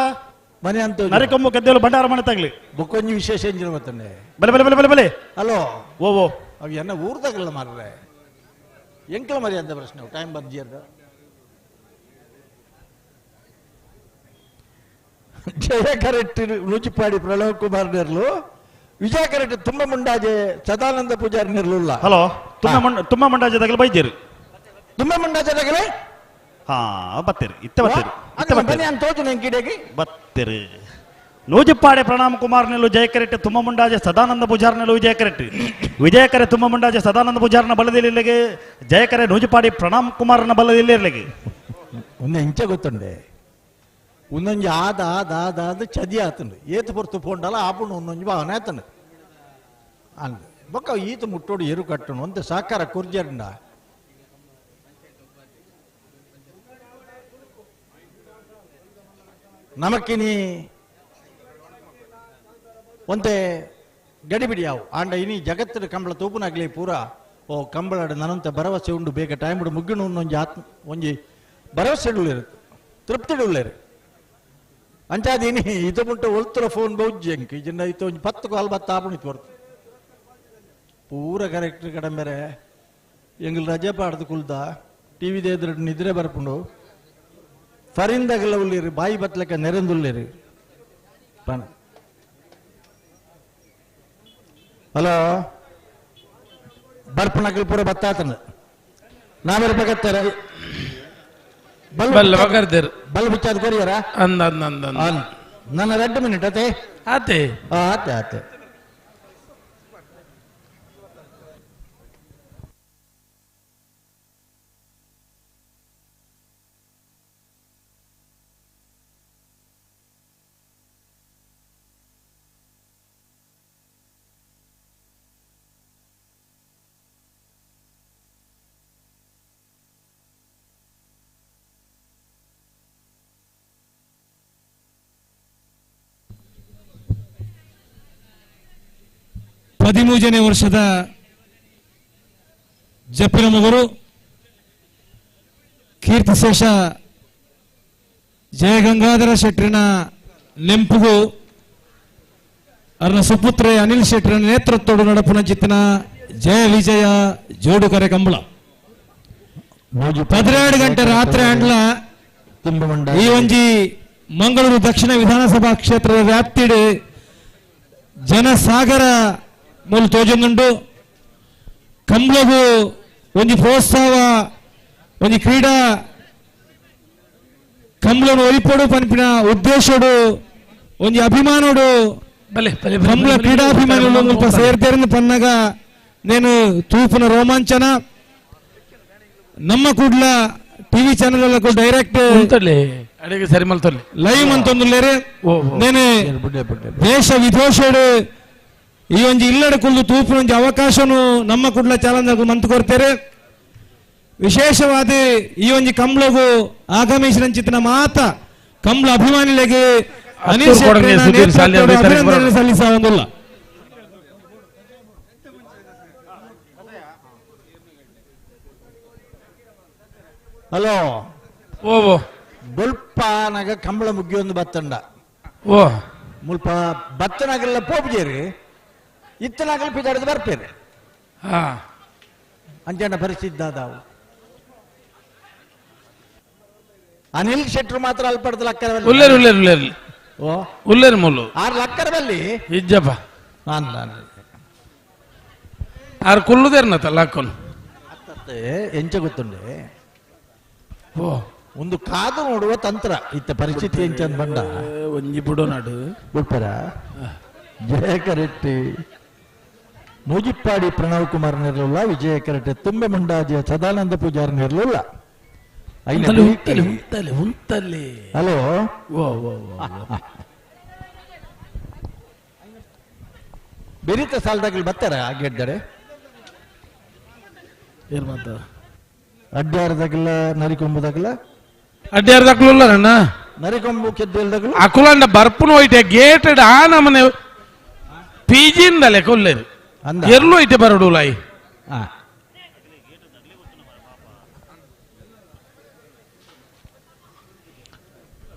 ಮನೆ ಅಂತ ನರಿಕೊಂಬು ಗದ್ದೆಲು ಭಂಡಾರ ಮನೆ ತಗಲಿ ಬೊಕ್ಕೊಂಜಿ ವಿಶೇಷ ಎಂಜಿನ ಬತ್ತಂಡೆ ಬಲೆ ಬಲೆ ಬಲೆ ಬಲೆ ಬಲೆ ಹಲೋ ಓ ಓ ಅವು ಎನ್ನ ಊರು ತಗಲ್ಲ ಮಾರ್ರೆ ಎಂಕಲ ಮರಿ ಅಂತ ಪ್ರಶ್ನೆ ಟೈಮ್ ಬರ್ಜಿಯರ್ದ ಜಯ ಕರೆಕ್ಟ್ ರುಚಿಪಾಡಿ ಪ್ರಣವ್ ಕುಮಾರ್ ನೆರ್ಲು ವಿಜಯ ಕರೆಕ್ಟ್ ತುಂಬ ಮುಂಡಾಜೆ ಸದಾನಂದ ಪೂಜಾರಿ ನೆರ್ಲುಲ್ಲ. ಹಲೋ ತುಂಬ ಮುಂಡಾಜೆ ತಗಲು ಬೈಜೇರು ತುಂಬ ಮುಂಡಾಜೆ ತಗಲೆ ಹಾ ಬತ್ತೀರಿ ಇತ್ತೆ ಬತ್ತೀರಿ ಇತ್ತೆ ಬತ್ತೀರಿ ತೋಜು ನಂಗೆ ಬತ್ತೀರಿ ನೂಜಿಪ್ಪಾಡೆ ಪ್ರಣಾಮ್ ಕುಮಾರ್ ನೆಲ್ಲು ಜಯಕರೆಟ್ಟಿ ತುಂಬ ಮುಂಡಾಜೆ ಸದಾನಂದ ಪೂಜಾರ್ ನೆಲ್ಲು ವಿಜಯಕರೆಟ್ಟಿ ವಿಜಯಕರೆ ತುಂಬ ಮುಂಡಾಜೆ ಸದಾನಂದ ಪೂಜಾರ್ನ ಬಲದಿಲ್ಲಿಗೆ ಜಯಕರೆ ನೂಜಿಪಾಡಿ ಪ್ರಣಾಮ್ ಕುಮಾರ್ನ ಬಲದಿಲ್ಲಿರ್ಲಿಗೆ ಒಂದು ಇಂಚ ಗೊತ್ತುಂಡೆ ಒಂದೊಂಜಿ ಆದ ಆದ ಆದ ಆದ ಚದಿ ಆತಂಡು ಏತು ಪೊರ್ತು ಪೋಂಡಲ ಆಪುಂಡು ಒಂದೊಂಜಿ ಭಾವನೆ ಆತಂಡು ಅಂದ್ ಬೊಕ್ಕ ಈತ ಮುಟ್ಟೋಡು ಎರು ಕಟ್ಟುನು ಅಂತ ಸಾಕಾರ ಕುರ್ಜಂಡ ನಮಕ್ಕಿನಿ ಒಂತೆ ಗಡಿಬಿಡಿ ಯಾವು ಆಂಡ ಇನಿ ಜಗತ್ತಿನ ಕಂಬಳ ತೂಪುನಾಗ್ಲಿ ಪೂರ ಓ ಕಂಬಳಾಡು ನನ್ನಂತ ಭರವಸೆ ಉಂಡು ಬೇಗ ಟೈಮ್ ಮುಗ್ಗಿನ ಒಂಜಿ ಆತ್ಮ ಒಂಜಿ ಭರವಸೆ ಇಡುಳ್ಳೇರು ತೃಪ್ತಿ ಇಡುಳ್ಳೇರು ಅಂಚಾದೀನಿ ಇದು ಮುಂಟು ಒಲ್ತರ ಫೋನ್ ಬೌಜ್ಜಿ ಅಂಕ ಇಜಿಂದ ಇತ್ತು ಒಂಜಿ 10 ಕಾಲ್ ಬತ್ತ ಆಪುಣಿತ್ ಬರ್ತು ಪೂರ ಕರೆಕ್ಟ್ ಕಡಂಬೆರೆ ಎಂಗಲ್ ರಜೆ ಪಾಡ್ದು ಕುಲ್ದ ಟಿ ವಿ ಎದುರು ನಿದ್ರೆ ಬರ್ಪುಂಡು ಫರಿಂದಾಗಲ್ಲ ಉಳ್ಳೇರು ಬಾಯಿ ಬತ್ಲಕ್ಕ ನೆರೆಂದುಳ್ಳೇರು ಪಾನ ಹಲೋ ಬರ್ಪುನಕಲ್ ಪೂರ ಬತ್ತಾತನ ನಾವೇರು ಬಗತ್ತಾರೆ ಬಲ್ಲ ಬಗರ್ದೇರು ಬಲ್ ಬಿಚ್ಚಾದ ಕೊರಿಯರ ಅಂದ ಅಂದ ಅಂದ ಅಂದ ನನ್ನ 2 ಮಿನಿಟ್ ಅತೆ ಆತೆ ಆತೆ ಆತೆ ಹದಿಮೂರನೇ ವರ್ಷದ ಜಪ್ಪಿನ ಮಗರು ಕೀರ್ತಿಶೇಷ ಜಯಗಂಗಾಧರ ಶೆಟ್ಟರಿನ ನೆಂಪುಗು ಅವರ ಸುಪುತ್ರೆ ಅನಿಲ್ ಶೆಟ್ಟರಿನ ನೇತೃತ್ವದ ನಡಪುನ ಚಿತ್ತಿನ ಜಯ ವಿಜಯ ಜೋಡುಕರೆ ಕಂಬಳ 12 ಗಂಟೆ ರಾತ್ರಿ ಅಂಡ್ಲ ಈ ಒಂಜಿ ಮಂಗಳೂರು ದಕ್ಷಿಣ ವಿಧಾನಸಭಾ ಕ್ಷೇತ್ರದ ವ್ಯಾಪ್ತಿಡು ಜನಸಾಗರ ಮೂಲ ತೋಜೊಂದುಂಡು ಕಂಬಳಗು ಒಂಜಿ ಪ್ರೋತ್ಸಾಹ ಒಂಜಿ ಕ್ರೀಡಾ ಕಂಬಳನು ಒಲಿಪೋಡು ಪನ್ಪಿನ ಉದ್ದೇಶಡು ಒಂಜಿ ಅಭಿಮಾನೋಡು ಕಂಬಳ ಕ್ರೀಡಾಭಿಮಾನಿಗಳು ಮುಲ್ಪ ಸೇರ್ತೆರಂದು ಪನ್ನಗ ನೇನು ತೂಪುನ ರೋಮಾಂಚನ ನಮ್ಮ Kudala TV channel direct live ಅಂತಂದುಲ್ಲೇರು ನೇನು ದೇಶ ವಿದೇಶಡು ಈ ಒಂಜಿ ಇಲ್ಲಡ ಕುಲ್ದು ತೂಪಿನ ಒಂಜಿ ಅವಕಾಶನು ನಮ್ಮ ಕುಡ್ಲ ಚಾಲನ ಮಂತ್ ಕೊಡ್ತೇವೆ. ವಿಶೇಷವಾದ ಈ ಒಂಜಿ ಕಂಬ್ಳಗು ಆಗಮಿಸಿದಂಚಿತ್ತಿನ ಮಾತ ಕಂಬ್ಳ ಅಭಿಮಾನಿಗಳಿಗೆ ಅನಿಲ್ ಶೆಟ್ಟಿ ಅಭಿನಂದನೆ ಸಲ್ಲಿಸುವುದಿಲ್ಲ. ಹಲೋ ಓ ಬೊಲ್ಪಾನಾಗ ಕಂಬಳ ಮುಗ್ಗಿಯೊಂದು ಬತ್ತಂಡ ಓ ಮುಲ್ಪ ಬತ್ತನಾಗಲ್ಲ ಪೋಪುಜೇರಿ ಇತ್ತನಾಗಲ್ ಪಿದಾಡದು ಬರ್ಪೇರು ಹಾ ಅಂಜಣ್ಣ ಪರಿಸ್ಥಿತಿ ದಾದಾವು ಅನಿಲ್ ಶೆಟ್ರು ಮಾತ್ರ ಅಲ್ಪಡ್ದು ಲಕ್ಕರ ಉಲ್ಲೇರು ಉಲ್ಲೇರು ಉಲ್ಲೇರು ಓ ಉಲ್ಲೇರು ಮುಲ್ಲು ಆರು ಲಕ್ಕರ ಬಲ್ಲಿ ಇಜ್ಜಪ್ಪ ನಾನು ನಾನು ಆರು ಕುಲ್ಲುದೇರ್ನತ್ತ ಲಕ್ಕನು ಎಂಚ ಗೊತ್ತುಂಡೆ ಓ ಒಂದು ಕಾದು ನೋಡುವ ತಂತ್ರ ಇತ್ತ ಪರಿಸ್ಥಿತಿ ಎಂಚ ಬಂಡ ಒಂಜಿ ಬುಡೋ ನಾಡು ಬುಡ್ಪರ ಜಯ ಕರೆಟ್ಟಿ ನೂಜಿಪ್ಪಾಡಿ ಪ್ರಣವ್ ಕುಮಾರ್ ಇರಲಿಲ್ಲ, ವಿಜಯ ಕರೆಟ್ಟಿ ತುಂಬೆ ಮುಂಡಾಜೆ ಸದಾನಂದ ಪೂಜಾರನ್ ಇರಲಿಲ್ಲ. ಹಲೋ ಬೆರೀತ ಸಾಲದಾಗಲಿ ಬರ್ತಾರ ಗೆಡ್ಡರೆ ಏನ್ ಮಾತ ಅಡ್ಡಾರದಾಗಲ ನರಿಕೊಂಬುದಾಗಲ ಅಡ್ಡಾರದಾಗಲ ನರಿಕೊಂಬು ಕೆದ್ದಲ್ದಾಗಲ ಅಕುಲಂಡ ಬರ್ಪುನ ಹೋಯ್ತೆ ಗೇಟ್ ಆ ನಮನೆ ಪಿಜಿಂದಲೆ ಕೊಲ್ಲೇರು ಎರ್ಲು ಐತೆ ಬರಡುಲಾಯಿ.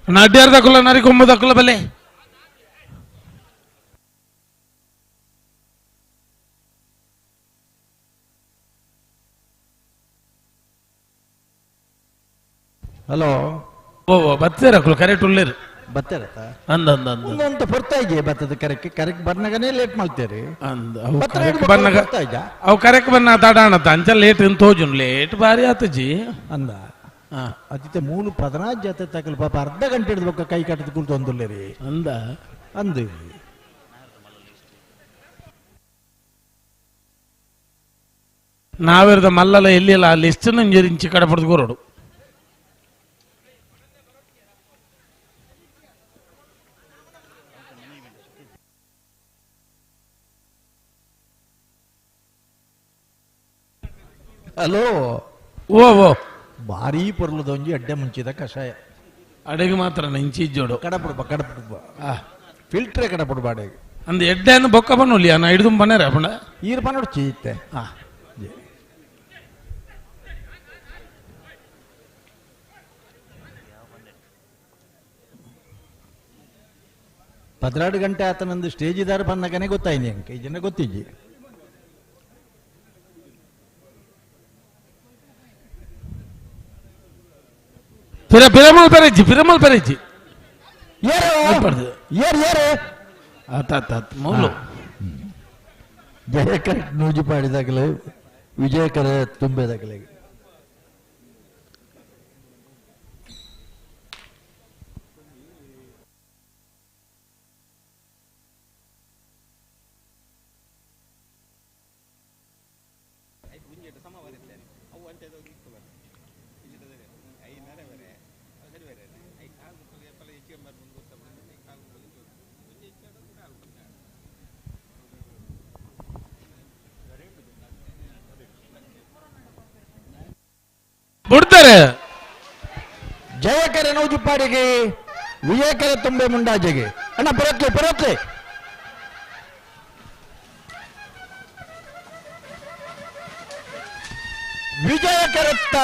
ಅಡ್ಡಾರದಾಕುಲ ನರಿಕೊಂಬುದಾಕುಲ ಬಲೆ ಹಲೋ ಓ ಬತ್ತೇರ ಅಕುಲು ಕರೆಕ್ಟ್ ಉಳ್ಳೇರು ಬತ್ತೇರ ಅಂದ ಅಂದ ಅಂದ ಒಂದೊಂದು ಪೊರ್ತಾ ಇದೆಯಾ ಬತ್ತದ ಕರೆಕ್ಟ್ ಕರೆಕ್ಟ್ ಬರ್ನಾಗನೇ ಲೇಟ್ ಮಾಡ್ತೇರಿ ಅಂದ ಅವು ಕರೆಕ್ಟ್ ಬರ್ನಾಗ ಅವು ಕರೆಕ್ಟ್ ಬರ್ನ ತಡಾಣತ್ತ ಅಂಚ ಲೇಟ್ ಅಂತ ತೋಜುನ್ ಲೇಟ್ ಬಾರಿ ಆತಜಿ ಅಂದ ಅದಿತ್ತೆ ಮೂಲು ಪದನಾಜ್ ಜಾತ್ರೆ ತಕಲ್ ಪಾಪ ಅರ್ಧ ಗಂಟೆ ಹಿಡಿದು ಕೈ ಕಟ್ಟದ ಕುಲ್ತು ಒಂದುಲ್ಲೇರಿ ಅಂದ ಅಂದು ನಾವಿರದ ಮಲ್ಲಲ ಎಲ್ಲಿಲ್ಲ ಲಿಸ್ಟ್ ನಂಜರಿಂಚಿ ಕಡಪಡ್ದು ಕೋರೋಡು. ಹಲೋ ಓ ಓ ಭಾರಿ ಪೊರ್ಲದೊಂಜಿ ಅಡ್ಡೆ ಮುಂಚಿದ ಕಷಾಯ ಅಡೆಗೆ ಮಾತ್ರ ಇಂಚಿ ಜೋಡು ಕಡಪುಡುಪ ಕಡಪುಡುಪ ಫಿಲ್ಟ್ರೇ ಕಡಪುಡುಪ ಅಡೆಗೆ ಅಂದ ಎಡ್ಡೆ ಅಂದ ಬೊಕ್ಕ ಬನ್ನೊಲ್ಲಿ ಅನ್ನ ಹಿಡಿದು ಬನ್ನೇರ ಅಪ್ಪಣ ಈರು ಪನ್ನೊಡು ಚೀತೆ ಪದ್ರಾಡು ಗಂಟೆ ಆತನಂದು ಸ್ಟೇಜ್ ಇದಾರ ಬನ್ನಕನೇ ಗೊತ್ತಾಯ್ತು ಅಂಕ ಈ ಜನ ಗೊತ್ತಿಜ್ಜಿ. ಪಿರಮಲ್ ಪೆರೆಜ್ಜಿ ಪಿರಮಲ್ ಪೆರೆಜ್ಜಿ ಮೂಲು ಜಯಕರ ನೂಜಿ ಪಾಡಿದಾಗಲೇ ವಿಜಯಕರ ತುಂಬಿದಾಗಲೇ ಬಿಡ್ತಾರೆ. ಜಯಕರ ನೌಜುಪಾಡಿಗೆ ವಿಜಯಕರ ತುಂಬೆ ಮುಂಡಾಜೆಗೆ ಅಣ್ಣ ಪರತ್ಲೆ ಪರತ್ಲೆ ವಿಜಯಕರತ್ತ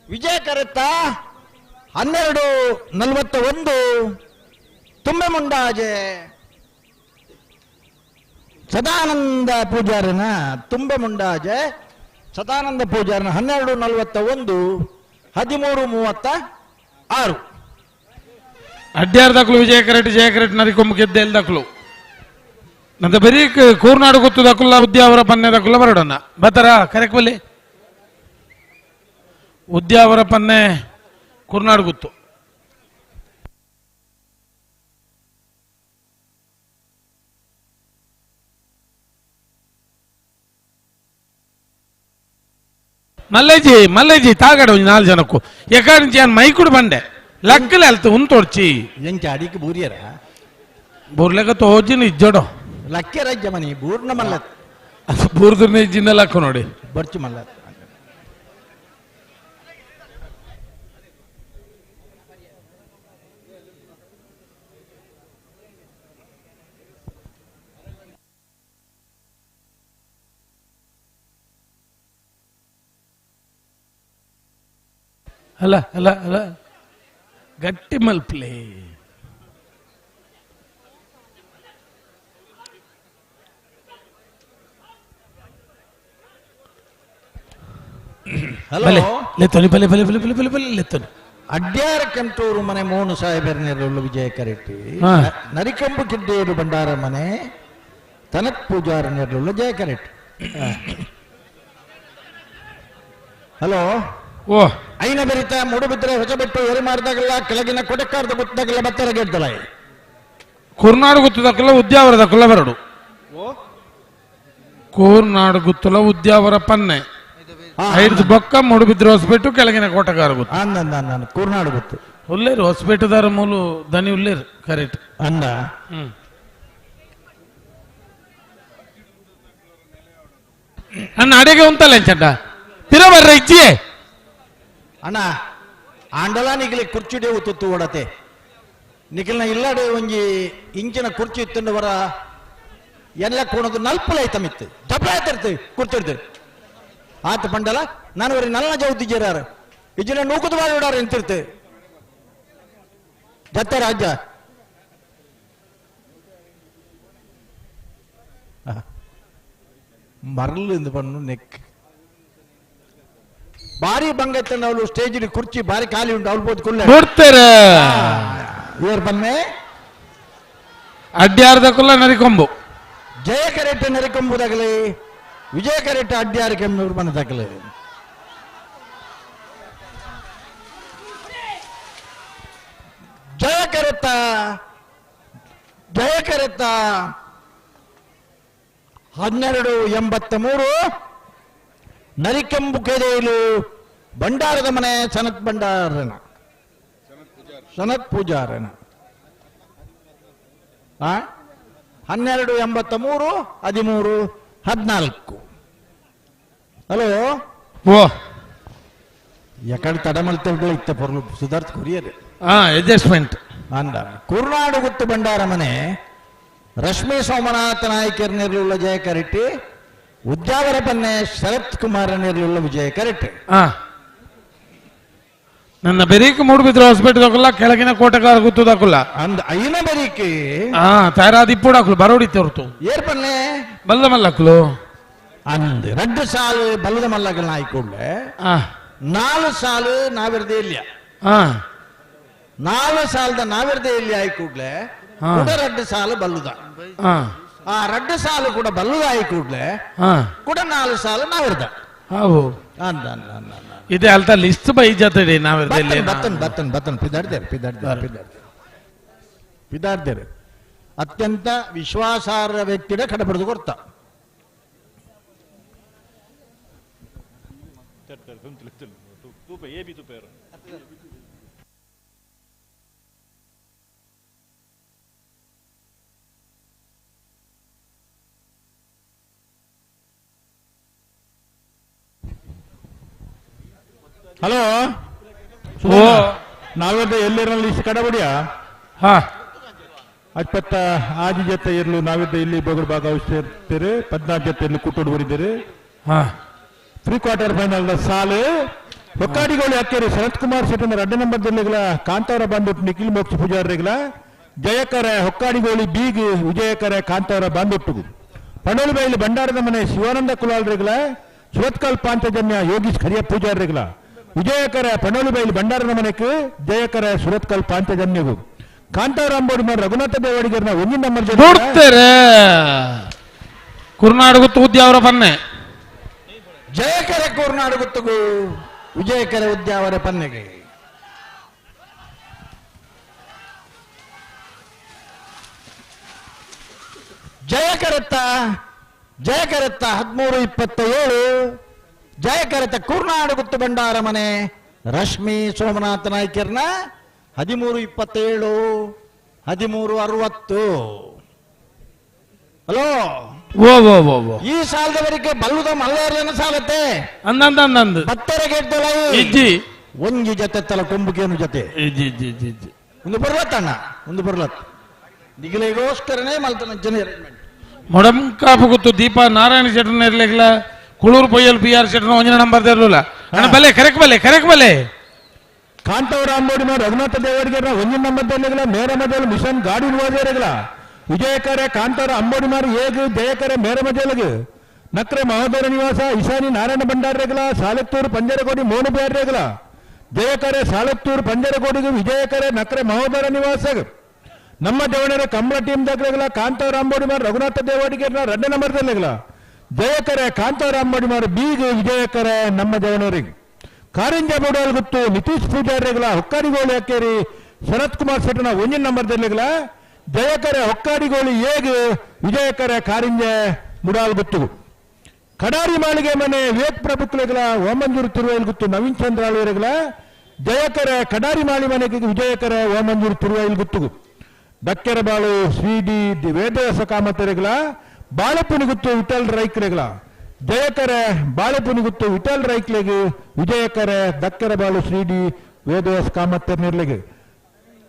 ವಿಜಯಕರತ್ತ 12:41 ತುಂಬೆ ಮುಂಡಾಜೆ ಸದಾನಂದ ಪೂಜಾರಿನ ತುಂಬೆ ಮುಂಡಾಜೆ ಸದಾನಂದ ಪೂಜಾರನ 12:41 13:36. ಅಡ್ಡಾರ್ ದಾಖಲು ವಿಜಯ ಕರೆಟ್ ಜಯ ಕರೆಟ್ ನರಿಕೊಂಬ ಗೆದ್ದೆ ಎಲ್ ದಾಖಲು ನಂತ ಬರೀ ಕೂರ್ನಾಡು ಗೊತ್ತು ದಾಖಲ ಉದ್ಯಾವರ ಪನ್ನೆ ದಾಖಲ ಬರೋಡನ್ನ ಬತ್ತಾರ ಕರೆಕ್ಟ್ ಬಲ್ಲಿ ಉದ್ಯಾವರ ಪನ್ನೆ ಕೂರ್ನಾಡು ಗೊತ್ತು. ಮಲ್ಲೇಜಿ ಮಲ್ಲೇಜಿ ತಾಗಡ ಒಂಜಿ ನಾಲ್ ಜನಕ್ಕೂ ಎಕಾడించి ఆయన మైకుడు ಬಂಡೆ ಲಕ್ಕಲೆ ಅಲ್ತು ಉಂತೊಡ್ಚಿ ಎಂಚ ಅಡಿಗೆ ಬೂರಿಯರ ಬೂರ್ಲೆಗ ತೋಜಿನ ಇಜ್ಜೋಡು ಲಕ್ಕೆ ರಾಜ್ಯ ಮನಿ ಬೂರ್ನ ಮಲ್ಲ ಬೂರ್ದುರ್ನ ಇಜ್ಜಿಂದ ಲಕ್ಕ ನೋಡಿ ಬರ್ಚು ಮಲ್ಲ ಅಲ್ಲ ಅಲ್ಲ ಅಲ್ಲ ಗಟ್ಟಿ ಮಲ್ಪ್ಲೆ ಹಲೋ ಲೆತ್ತೋನಿ ಬಲೆ ಬಲೆ ಬಲೆ ಬಲೆ ಬಲೆ ಬಲೆ ಲೆತ್ತೋನಿ ಅಡ್ಯಾರ ಕೆಂಟೂರು ಮನೆ ಮೋನು ಸಾಹೇಬರ್ನೆರಳು ವಿಜಯ ಕರೆಟ್ಟಿ ನರಿಕಂಬು ಕಿಡ್ಡೇರು ಭಂಡಾರ ಮನೆ ತನಕ್ ಪೂಜಾರ ನೆರಳು ಜಯ ಕರೆಟ್ಟಿ. ಹಲೋ ಓ ಐನ ಬೆರಿತ ಮೂಡುಬಿದ್ರೆ ಹೊಸಬೆಟ್ಟು ಎರೆ ಮಾರಿದಾಗಲ್ಲ ಕೆಳಗಿನ ಕೊಡಕ್ಕಾರ್ದ ಗೊತ್ತಾಗಲ್ಲ ಬತ್ತರ ಗೆದ್ದಲ ಕುರ್ನಾಡು ಗುತ್ತದಕ್ಕಲ್ಲ ಉದ್ಯಾವರ ದಕ್ಕಲ್ಲ ಬರಡು ಕೂರ್ನಾಡು ಗುತ್ತಲ ಉದ್ಯಾವರ ಪನ್ನೆ ಐದು ಬೊಕ್ಕ ಮೂಡುಬಿದ್ರೆ ಹೊಸಬೆಟ್ಟು ಕೆಳಗಿನ ಕೋಟಗಾರ ಗುತ್ತು ಕೂರ್ನಾಡು ಗುತ್ತು ಉಲ್ಲೇರು ಹೊಸಪೇಟೆದಾರ ಮೂಲು ದನಿ ಉಲ್ಲೇರು ಕರೆಕ್ಟ್ ಅಂದ ಅಣ್ಣ ಅಡಿಗೆ ಉಂಟಲ್ಲ ಚಂಡ. ಪಿರ ಬರ್ರ ಇಜ್ಜಿಯೇ ಅಣ್ಣ ಆಂಡಲ ನಿಗಲಿ ಕುರ್ಚಿಡೆ ತುತ್ತು ಓಡತೆ ನಿಖಲ್ನ ಇಲ್ಲಡೆ ಒಂಜಿ ಇಂಚಿನ ಕುರ್ಚಿ ಇತ್ತಂಡು ಬರ ಎಲ್ಲ ಕೋಣದು ನಲ್ಪಲ ಐತಮಿತ್ತು ಜಬ್ಲ ಆಯ್ತಿರ್ತೀವಿ ಕುರ್ಚಿಡ್ತೀವಿ ಆತ ಪಂಡಲ ನಾನು ಅವ್ರಿಗೆ ನಲ್ಲ ಜೌತಿದ್ದೀರಾರು ಇಜ್ಜಿನ ನೂಕುದು ಬಾರಿ ಬಿಡಾರು ಎಂತಿರ್ತೆ ಜತ್ತ ರಾಜ್ಯ ಮರಳು ಎಂದು ಪಣ್ಣು ನೆಕ್ ಭಾರಿ ಬಂಗ ಅವಳು ಸ್ಟೇಜ್ ಕುರ್ಚಿ ಭಾರಿ ಖಾಲಿ ಉಂಟು ಅವಳು ಬೋದು ಕುಲ್ಲ ಬಿಡ್ತಾರೆ ಇವರು ಬನ್ನೆ ಅಡ್ಯಾರ್ದಕ್ಕಲ್ಲ ನರಿಕೊಂಬು ಜಯ ಕರೆಕ್ಟ್ ನರಿಕೊಂಬುದಾಗಲಿ ವಿಜಯ ಕರೆಕ್ಟ್ ಅಡ್ಯಾರ ಕೆಮ್ಮೂರು ಮನದಾಗಲಿ ಜಯ ಕರೆತ್ತ ಜಯ ಕರೆತ್ತ 1283 ನರಿಕೆಂಬು ಕೆರೆಯಲು ಭಂಡಾರದ ಮನೆ ಸನತ್ ಭಂಡಾರನ ಸನತ್ ಪೂಜಾರನ 1283 13 14. ಹಲೋ ಓ ಯಾಕಡೆ ತಡಮಲ್ತೇವೆ ಇತ್ತ ಪೊರ್ಲು ಸುಧಾರ್ಥ ಕೊರಿಯರ್ ಅಡ್ಜಸ್ಟ್ಮೆಂಟ್ ಅಂದ ಕುರ್ನಾಡು ಗುತ್ತು ಭಂಡಾರ ಮನೆ ರಶ್ಮಿ ಸೋಮನಾಥ ನಾಯಕರ್ ನೆರಳುಳ್ಳ ಜಯ ಕರೆಟ್ಟಿ ಉದ್ಯಾವರ ಬನ್ನೆ ಶರತ್ ಕುಮಾರ್ ನೆರಳುಳ್ಳ ವಿಜಯ ಕರೆಟ್ಟಿ. ನನ್ನ ಬೆರೀಕ್ ಮೂಡುಬಿದ್ರೆ ಹಾಸ್ಪಿಟಲ್ ಕೆಳಗಿನ ಕೋಟೆಗಾರ ಗುತ್ತುದಾಕುಲ್ಲ ಅಂದ ಐನ ಬೆರೀಕಿ ತಯಾರಾದ ಇಪ್ಪುಡಾಕುಲು ಬರೋಡಿ ತೋರ್ತು ಏರ್ ಬನ್ನೆ ಬಲ್ಲದ ಮಲ್ಲಕ್ಲು ಅಂದ 2 ಸಾಲು ಬಲ್ಲದ ಮಲ್ಲಕಲ್ ನಾಯ್ಕೂಡ್ಲೆ 4 ಸಾಲು ನಾವಿರ್ದೇ ಇಲ್ಲ 4 ಸಾಲದ ನಾವಿರ್ದೇ ಇಲ್ಲಿ ಆಯ್ಕೂಡ್ಲೆ ಕೂಡ 2 ಸಾಲು ಬಲ್ಲುದ ಆ 2 ಸಾಲು ಕೂಡ ಬಲ್ಲುದ ಆಯ್ಕೂಡ್ಲೆ ಕೂಡ 4 ಸಾಲು ನಾವಿರ್ದ ಅಂದ ಇದೆ ಅಲ್ತ ಲಿಸ್ಟ್ ಬೈ ಜೊತೆ ನಾವಿರ್ದೇ ಬತ್ತನ್ ಬತ್ತನ್ ಬತ್ತನ್ ಪಿದಾಡ್ದೇರು ಪಿದಾಡ್ದೇರು ಪಿದಾಡ್ದೇರು ಪಿದಾಡ್ದೇರು ಅತ್ಯಂತ ವಿಶ್ವಾಸಾರ್ಹ ವ್ಯಕ್ತಿಡ ಕಡಪಡೆದು ಕೊಡ್ತ ಹಲೋ ಓ ನಾವೆಲ್ಲ ಎಲ್ಲಿರಲ್ಲ ಇಷ್ಟು ಕಡಬಡಿಯ ಹಾ ಅಪ್ಪತ್ತ ಆಜಿ ಜೊತೆ ಇರಲು ನಾವಿದ್ದ ಇಲ್ಲಿ ಬೊಗಡು ಭಾಗವಹಿಸ್ತಿರ್ತೀರಿ 14 ಜೊತೆ ಇಲ್ಲಿ ಕೂಟೋಡು ಬರಿದ್ದೀರಿ. ಹಾ pre quarter final ಸಾಲು ಹೊಕ್ಕಾಡಿಗೋಳಿ ಹಾಕಿರಿ ಶರತ್ ಕುಮಾರ್ ಶೆಟ್ಟಿ 2 ನಂಬರ್ ಜಿಲ್ಲೆಗಳ ಕಾಂತಾವರ ಬಂದ್ಬಿಟ್ಟು ನಿಖಿಲ್ ಮೋಕ್ಷ ಪೂಜಾರಿಗಳ ಜಯಕರ ಹೊಕ್ಕಾಡಿಗೋಳಿ ಬೀಗ್ ವಿಜಯಕರ ಕಾಂತಾವರ ಬಂದ್ಬಿಟ್ಟು ಪಣೋಲಿಬೈಲಿ ಭಂಡಾರದ ಮನೆ ಶಿವಾನಂದ ಕುಲಾಲ್ರಿಗಳ ಸುರತ್ಕಲ್ ಪಾಂಚಜನ್ಯ ಯೋಗೀಶ್ ಖರಿಯ ಪೂಜಾರಿಗಳ ವಿಜಯಕರ ಪಣೋಲಿಬೈಲಿ ಭಂಡಾರದ ಮನೆಗೆ ಜಯಕರ ಸುರತ್ಕಲ್ ಪಾಂಚಜನ್ಯಗೂ ಕಾಂತಾರಾಂಬೋಡಿ ರಘುನಾಥ ದೇವಡಿಗರ್ನ 1 ನಂಬರ್ ನೋಡ್ತಾರೆ ಕುರ್ನಾಡು ಗುತ್ತು ಉದ್ಯಾವರ ಪನ್ನೆ ಜಯಕರ ಕುರ್ನಾಡು ಗುತ್ತುಗು ವಿಜಯಕರ ಉದ್ಯಾವರ ಪನ್ನೆಗೆ ಜಯಕರತ್ತ ಜಯಕರತ್ತ 1327 ಜಯಕರತ್ತ ಕುರ್ನಾಡು ಗುತ್ತು ಭಂಡಾರ ಮನೆ ರಶ್ಮಿ ಸೋಮನಾಥ ನಾಯ್ಕರ್ನ 1327 1360. ಹಲೋ ಓ ಓ ಓ ಓ ಈ ಸಾಲದವರೆಗೆ ಬಲ್ಲುದ ಮಲ್ಲೇರ್ಲನ ಸಾಲತ್ತೆ ಅಂದಂದ ಬತ್ತರ ಗೆಡ್ದಲ ಇಜ್ಜಿ ಒಂಜಿ ಜೊತೆ ತಲ ಕೊಂಬುಕೇನು ಜೊತೆ ಇಜ್ಜಿ ಇಜ್ಜಿ ಇಜ್ಜಿ ಇಜ್ಜಿ ಒಂದು ಬರ್ಲತ್ತಣ್ಣ ಒಂದು ಬರ್ಲತ್ ನಿಗಲಿಗೋಸ್ಕರನೇ ಮಲ್ತನ ಜನ ಅರೇಂಜ್ಮೆಂಟ್ ಮೊಡಂಕಾಪು ಗುತ್ತು ದೀಪಾ ನಾರಾಯಣ ಶೆಟ್ಟರ್ನ ಇರ್ಲಿಲ್ಲ ಕುಳೂರು ಪೊಯ್ಯಲ್ ಪಿ ಆರ್ ಶೆಟ್ಟರ್ನ 1 ನಂಬರ್ ಇರಲಿಲ್ಲ ಅಣ್ಣ ಬಲೆ ಕರೆಕ್ ಬಲೆ ಕರೆಕ್ ಬಲೆ ಕಾಂತವರ ಅಂಬೋಡಿ ರಘುನಾಥ ದೇವರಿಗೆ 1 ನಂಬರ್ ಇರಲಿಲ್ಲ ಮೇರ ಮಜಲ್ ಮಿಷನ್ ಗಾಡಿ ನುವಾಜೇರಿಗಳ ವಿಜಯಕರ ಕಾಂತಾರ ಅಂಬೋಡಿ ಮಾರು ಏಗು ಜಯಕರ ಮೇರ ಮಜಲಗು ನಕ್ರೆ ಮಹೋದರ ನಿವಾಸ ಈಶಾನಿ ನಾರಾಯಣ ಭಂಡಾರಗಳ ಸಾಲತ್ತೂರು ಪಂಜರಗೋಡಿ ಮೋನು ಬ್ಯಾರ್ರೆಗಳ ಜಯಕರ ಸಾಲತ್ತೂರು ಪಂಜರಗೋಡಿಗೆ ವಿಜಯಕರ ನಕ್ರೆ ಮಹೋದರ ನಿವಾಸ ನಮ್ಮ ದೇವಣರ ಕಂಬಳ ಟೀಮ್ ದಾಖಲೆಗಳ ಕಾಂತಾರ ಅಂಬೋಡಿ ಮಾರು ರಘುನಾಥ ದೇವಡಿಗೆ 2 ನಂಬರ್ ದಲ್ಲಿಗಳ ಜಯಕರ ಕಾಂತಾರ ಅಂಬೋಡಿ ಮಾರು ಬೀಗು ವಿಜಯಕರ ನಮ್ಮ ದೇವನರಿಗೆ ಕಾರಂಜ ಬೋಡಾಲ್ ಗುತ್ತು ನಿತೀಶ್ ಪೂಜಾರಿಗಳ ಹೊಕ್ಕಾಡಿಗೋಳಿ ಹಾಕೇರಿ ಶರತ್ ಕುಮಾರ್ ಶೆಟ್ಟನ 1 ನಂಬರ್ ದಲ್ಲಿಗಳ ಜಯಕರ ಹೊಕ್ಕಾಡಿಗೋಳಿ ಏಗು ವಿಜಯಕರ ಕಾರಿಂಜ ಮುಡಾಲ್ ಗುತ್ತು ಕಡಾರಿ ಮಾಳಿಗೆ ಮನೆ ವಿವೇಕ್ ಪ್ರಭುಕ್ಲೆಗಳ ಓಮಂಜೂರು ತಿರುವೈಲ್ ಗುತ್ತು ನವೀನ್ ಚಂದ್ರ ಆಳ್ವರೆಗಳ ಜಯಕರ ಕಡಾರಿ ಮಾಳಿ ಮನೆಗೆ ವಿಜಯಕರ ಓಮಂಜೂರು ತಿರುವೈಲ್ ಗುತ್ತು ಡಕ್ಕೆರಬಾಳು ಶ್ರೀ ಡಿ ವೇದವ್ಯಾಸ ಕಾಮತರೆಗಳ ಬಾಳಪ್ಪನ ಗುತ್ತು ವಿಠಲ್ ರೈಕ್ರೆಗಳ Jayakare ಬಾಳೆಪುನಿಗುತ್ತು ವಿಠಲ್ ರೈಕ್ಲೆಗ್ ವಿಜಯಕರೆ ದಕ್ಕರಬಾಳು ಶ್ರೀಡಿ ವೇದವ್ಯಾಸ ಕಾಮತ್ತರ್ ನಿರ್ಲೆಗ್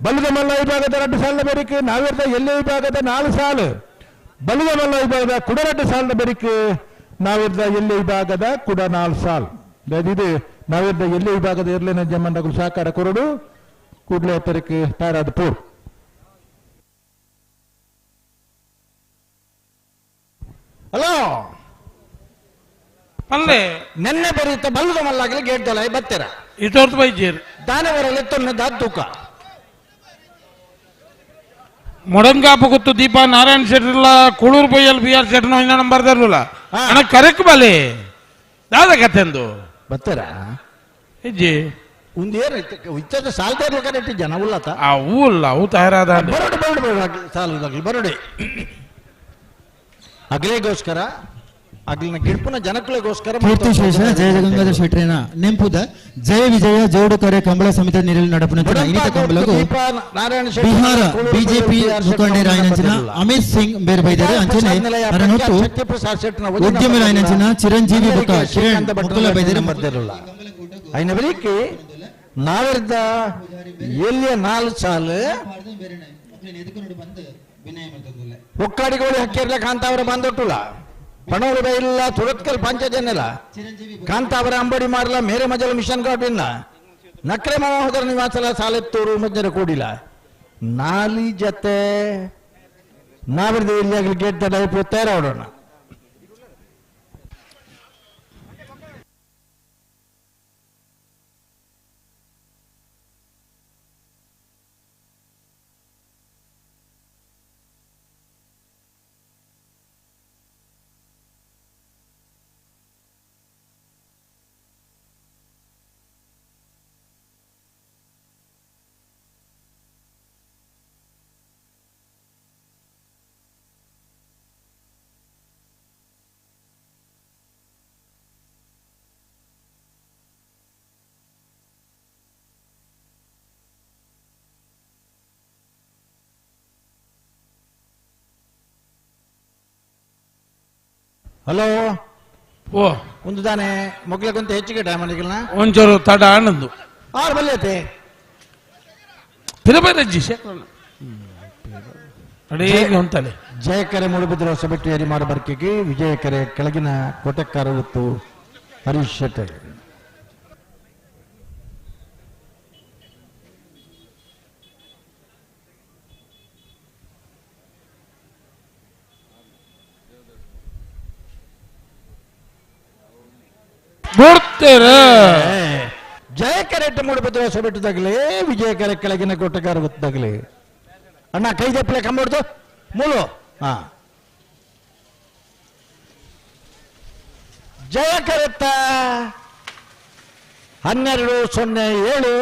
ಬಲ್ಲದ ಮಲ್ಲ ವಿಭಾಗದ 2 ಸಾಲಿನ ಬೆರಿಕ್ ನಾವೇರ್ದ ಎಲ್ಲೆ ವಿಭಾಗದ 4 ಸಾಲು ಬಲ್ಲದ ಮಲ್ಲ ವಿಭಾಗದ ಕುಡ 2 ಸಾಲಿನ ಬೆರಿಕ್ ನಾವೇರ್ದ ಎಲ್ಲೆ ವಿಭಾಗದ ಕುಡ 4 ಸಾಲು ಇದು ನಾವೇರ್ದ ಎಲ್ಲೆ ವಿಭಾಗದ ಎರ್ಲೆನ ಜಮ್ಮಂಡಗಳು ಸಹಕಾರ ಕೊರಡು ಕೂಡಲೇ ತರಕ್ಕೆ ತಯಾರಾದ ಪೂರ್ ಹಲೋ ಅಲ್ಲೇ ನೆನ್ನೆ ಬರೀತ ಬಲ್ಲದ ಮಲ್ಲಾಗಲಿ ಗೇಟ್ ದೊಲಾಯಿ ಬತ್ತೀರ ಇತೋರ್ತು ಬೈಜೇರು ದಾನವರಲ್ಲಿ ತೊನ್ನದ ತೂಕ ಮೊಡಂಗಾಪು ಗೊತ್ತು ದೀಪಾ ನಾರಾಯಣ ಶೆಟ್ಟರ್ಲ ಕುಳೂರು ಬೈಯಲ್ಲಿ ಬಿ ಆರ್ ಶೆಟ್ಟರ್ ನಂಬರ್ ತರಲಿಲ್ಲ ಅಣ್ಣ ಕರೆಕ್ಟ್ ಬಲೆ ದಾದ ಕಥೆಂದು ಬತ್ತೀರ ಇಜ್ಜಿ ಒಂದು ಏನು ಇಚ್ಚದ ಸಾಲ್ದೇರ್ಲು ಕರೆಕ್ಟ್ ಜನ ಉಲ್ಲತ ಅವು ಅಲ್ಲ ಅವು ತಯಾರಾದ ಬರೋಡು ಬರೋಡು ಬರೋಡು ಸಾಲದಾಗಲಿ ಬರೋಡಿ ಅಗ್ಲೇಗೋಸ್ಕರ ಅಗ್ಲಿನ ಗಿಡ್ಪುನ ಜನಕ್ಕಳಿಗೋಸ್ಕರ ಕೀರ್ತಿಶೇಷ ಜಯ ಗಂಗಾಧರ ಶೆಟ್ಟರಿನ ನೆಂಪುದ ಜಯ ವಿಜಯ ಜೋಡುಕರೆ ಕಂಬಳ ಸಮಿತಿ ನೀರಲ್ಲಿ ನಡಪುನ ಇನ್ನಿತ ಕಂಬಳಗೂ ಬಿಹಾರ ಬಿಜೆಪಿ ಮುಖಂಡರಾಯನಂಚಿನ ಅಮಿತ್ ಸಿಂಗ್ ಬೇರೆ ಬೈದರು ಅಂಚನೆ ಅರನೊಟ್ಟು ಉದ್ಯಮಿರಾಯನಂಚಿನ ಚಿರಂಜೀವಿ ಬೊಕ್ಕ ಕಿರಣ್ ಮುಕ್ಕಲ ಬೈದರು ಬರ್ದಿರಲ್ಲ ಐನ ಬಳಿಕೆ ನಾವಿರ್ದ ಎಲ್ಲಿಯ 4 ಸಾಲು ಒಕ್ಕಾಡಿಗೋಳಿ ಹಕ್ಕಿರ್ಲ ಕಾಂತಾವರ ಬಂದೊಟ್ಟುಲ್ಲ ಪಣೋರು ಬೈಲ್ಲ ಸುರತ್ಕಲ್ ಪಂಚಜನೆಲ್ಲ ಕಾಂತಾವರ ಅಂಬಡಿ ಮಾಡಲ ಮೇರೆ ಮಜಲ ಮಿಷನ್ ಗಾರ್ಡಿನ ನಕ್ರೆ ಮಹೋದರ ನಿವಾಸಲ ಸಾಲೆತ್ತೂರು ಮಜ್ಜರ ಕೂಡಿಲ್ಲ ನಾಲಿ ಜತೆ ನಾವಿರ್ದ ಇಲ್ಲಿ ಆಗಲಿ ಗೇಟ್ ದಡ ತಯಾರಾಡೋಣ. ಹಲೋ ಓ ಒಂದು ತಾನೆ ಮೊಗ್ಲಕ್ಕಂತ ಹೆಚ್ಚಿಗೆ ಟೈಮ್ ಅಲ್ಲಿಗಿಲ್ಲ ಒಂಚೂರು ತಡ ಆನಂದು ಆರು ಬಲ್ಯತೆ ತಿರುಪತಿ ಅಂತಾನೆ ಜಯಕರೆ ಮೂಡುಬಿದ್ರ ಹೊಸಬೆಟ್ಟು ಎರಿಮಾಡ ಬರ್ಕೆಗೆ ವಿಜಯಕರೆ ಕೆಳಗಿನ ಕೋಟೆಕ್ಕಾರ ಹೊತ್ತು ಹರೀಶ್ ಶೆಟ್ಟರ್. ಜಯಕರೆ ಮೂಡುಬಿದ್ರ ಹೊಸಬೆಟ್ಟದಾಗಲಿ ವಿಜಯಕರೆ ಕೆಳಗಿನ ಕೋಟೆಕಾರ ಹೊತ್ತಾಗಲಿ ಅಣ್ಣ ಕೈ ದಪ್ಪಲೆ ಕಂಬಿಡ್ತು ಮೂಲು. ಹಾ ಜಯಕರೆತ್ತ 12:07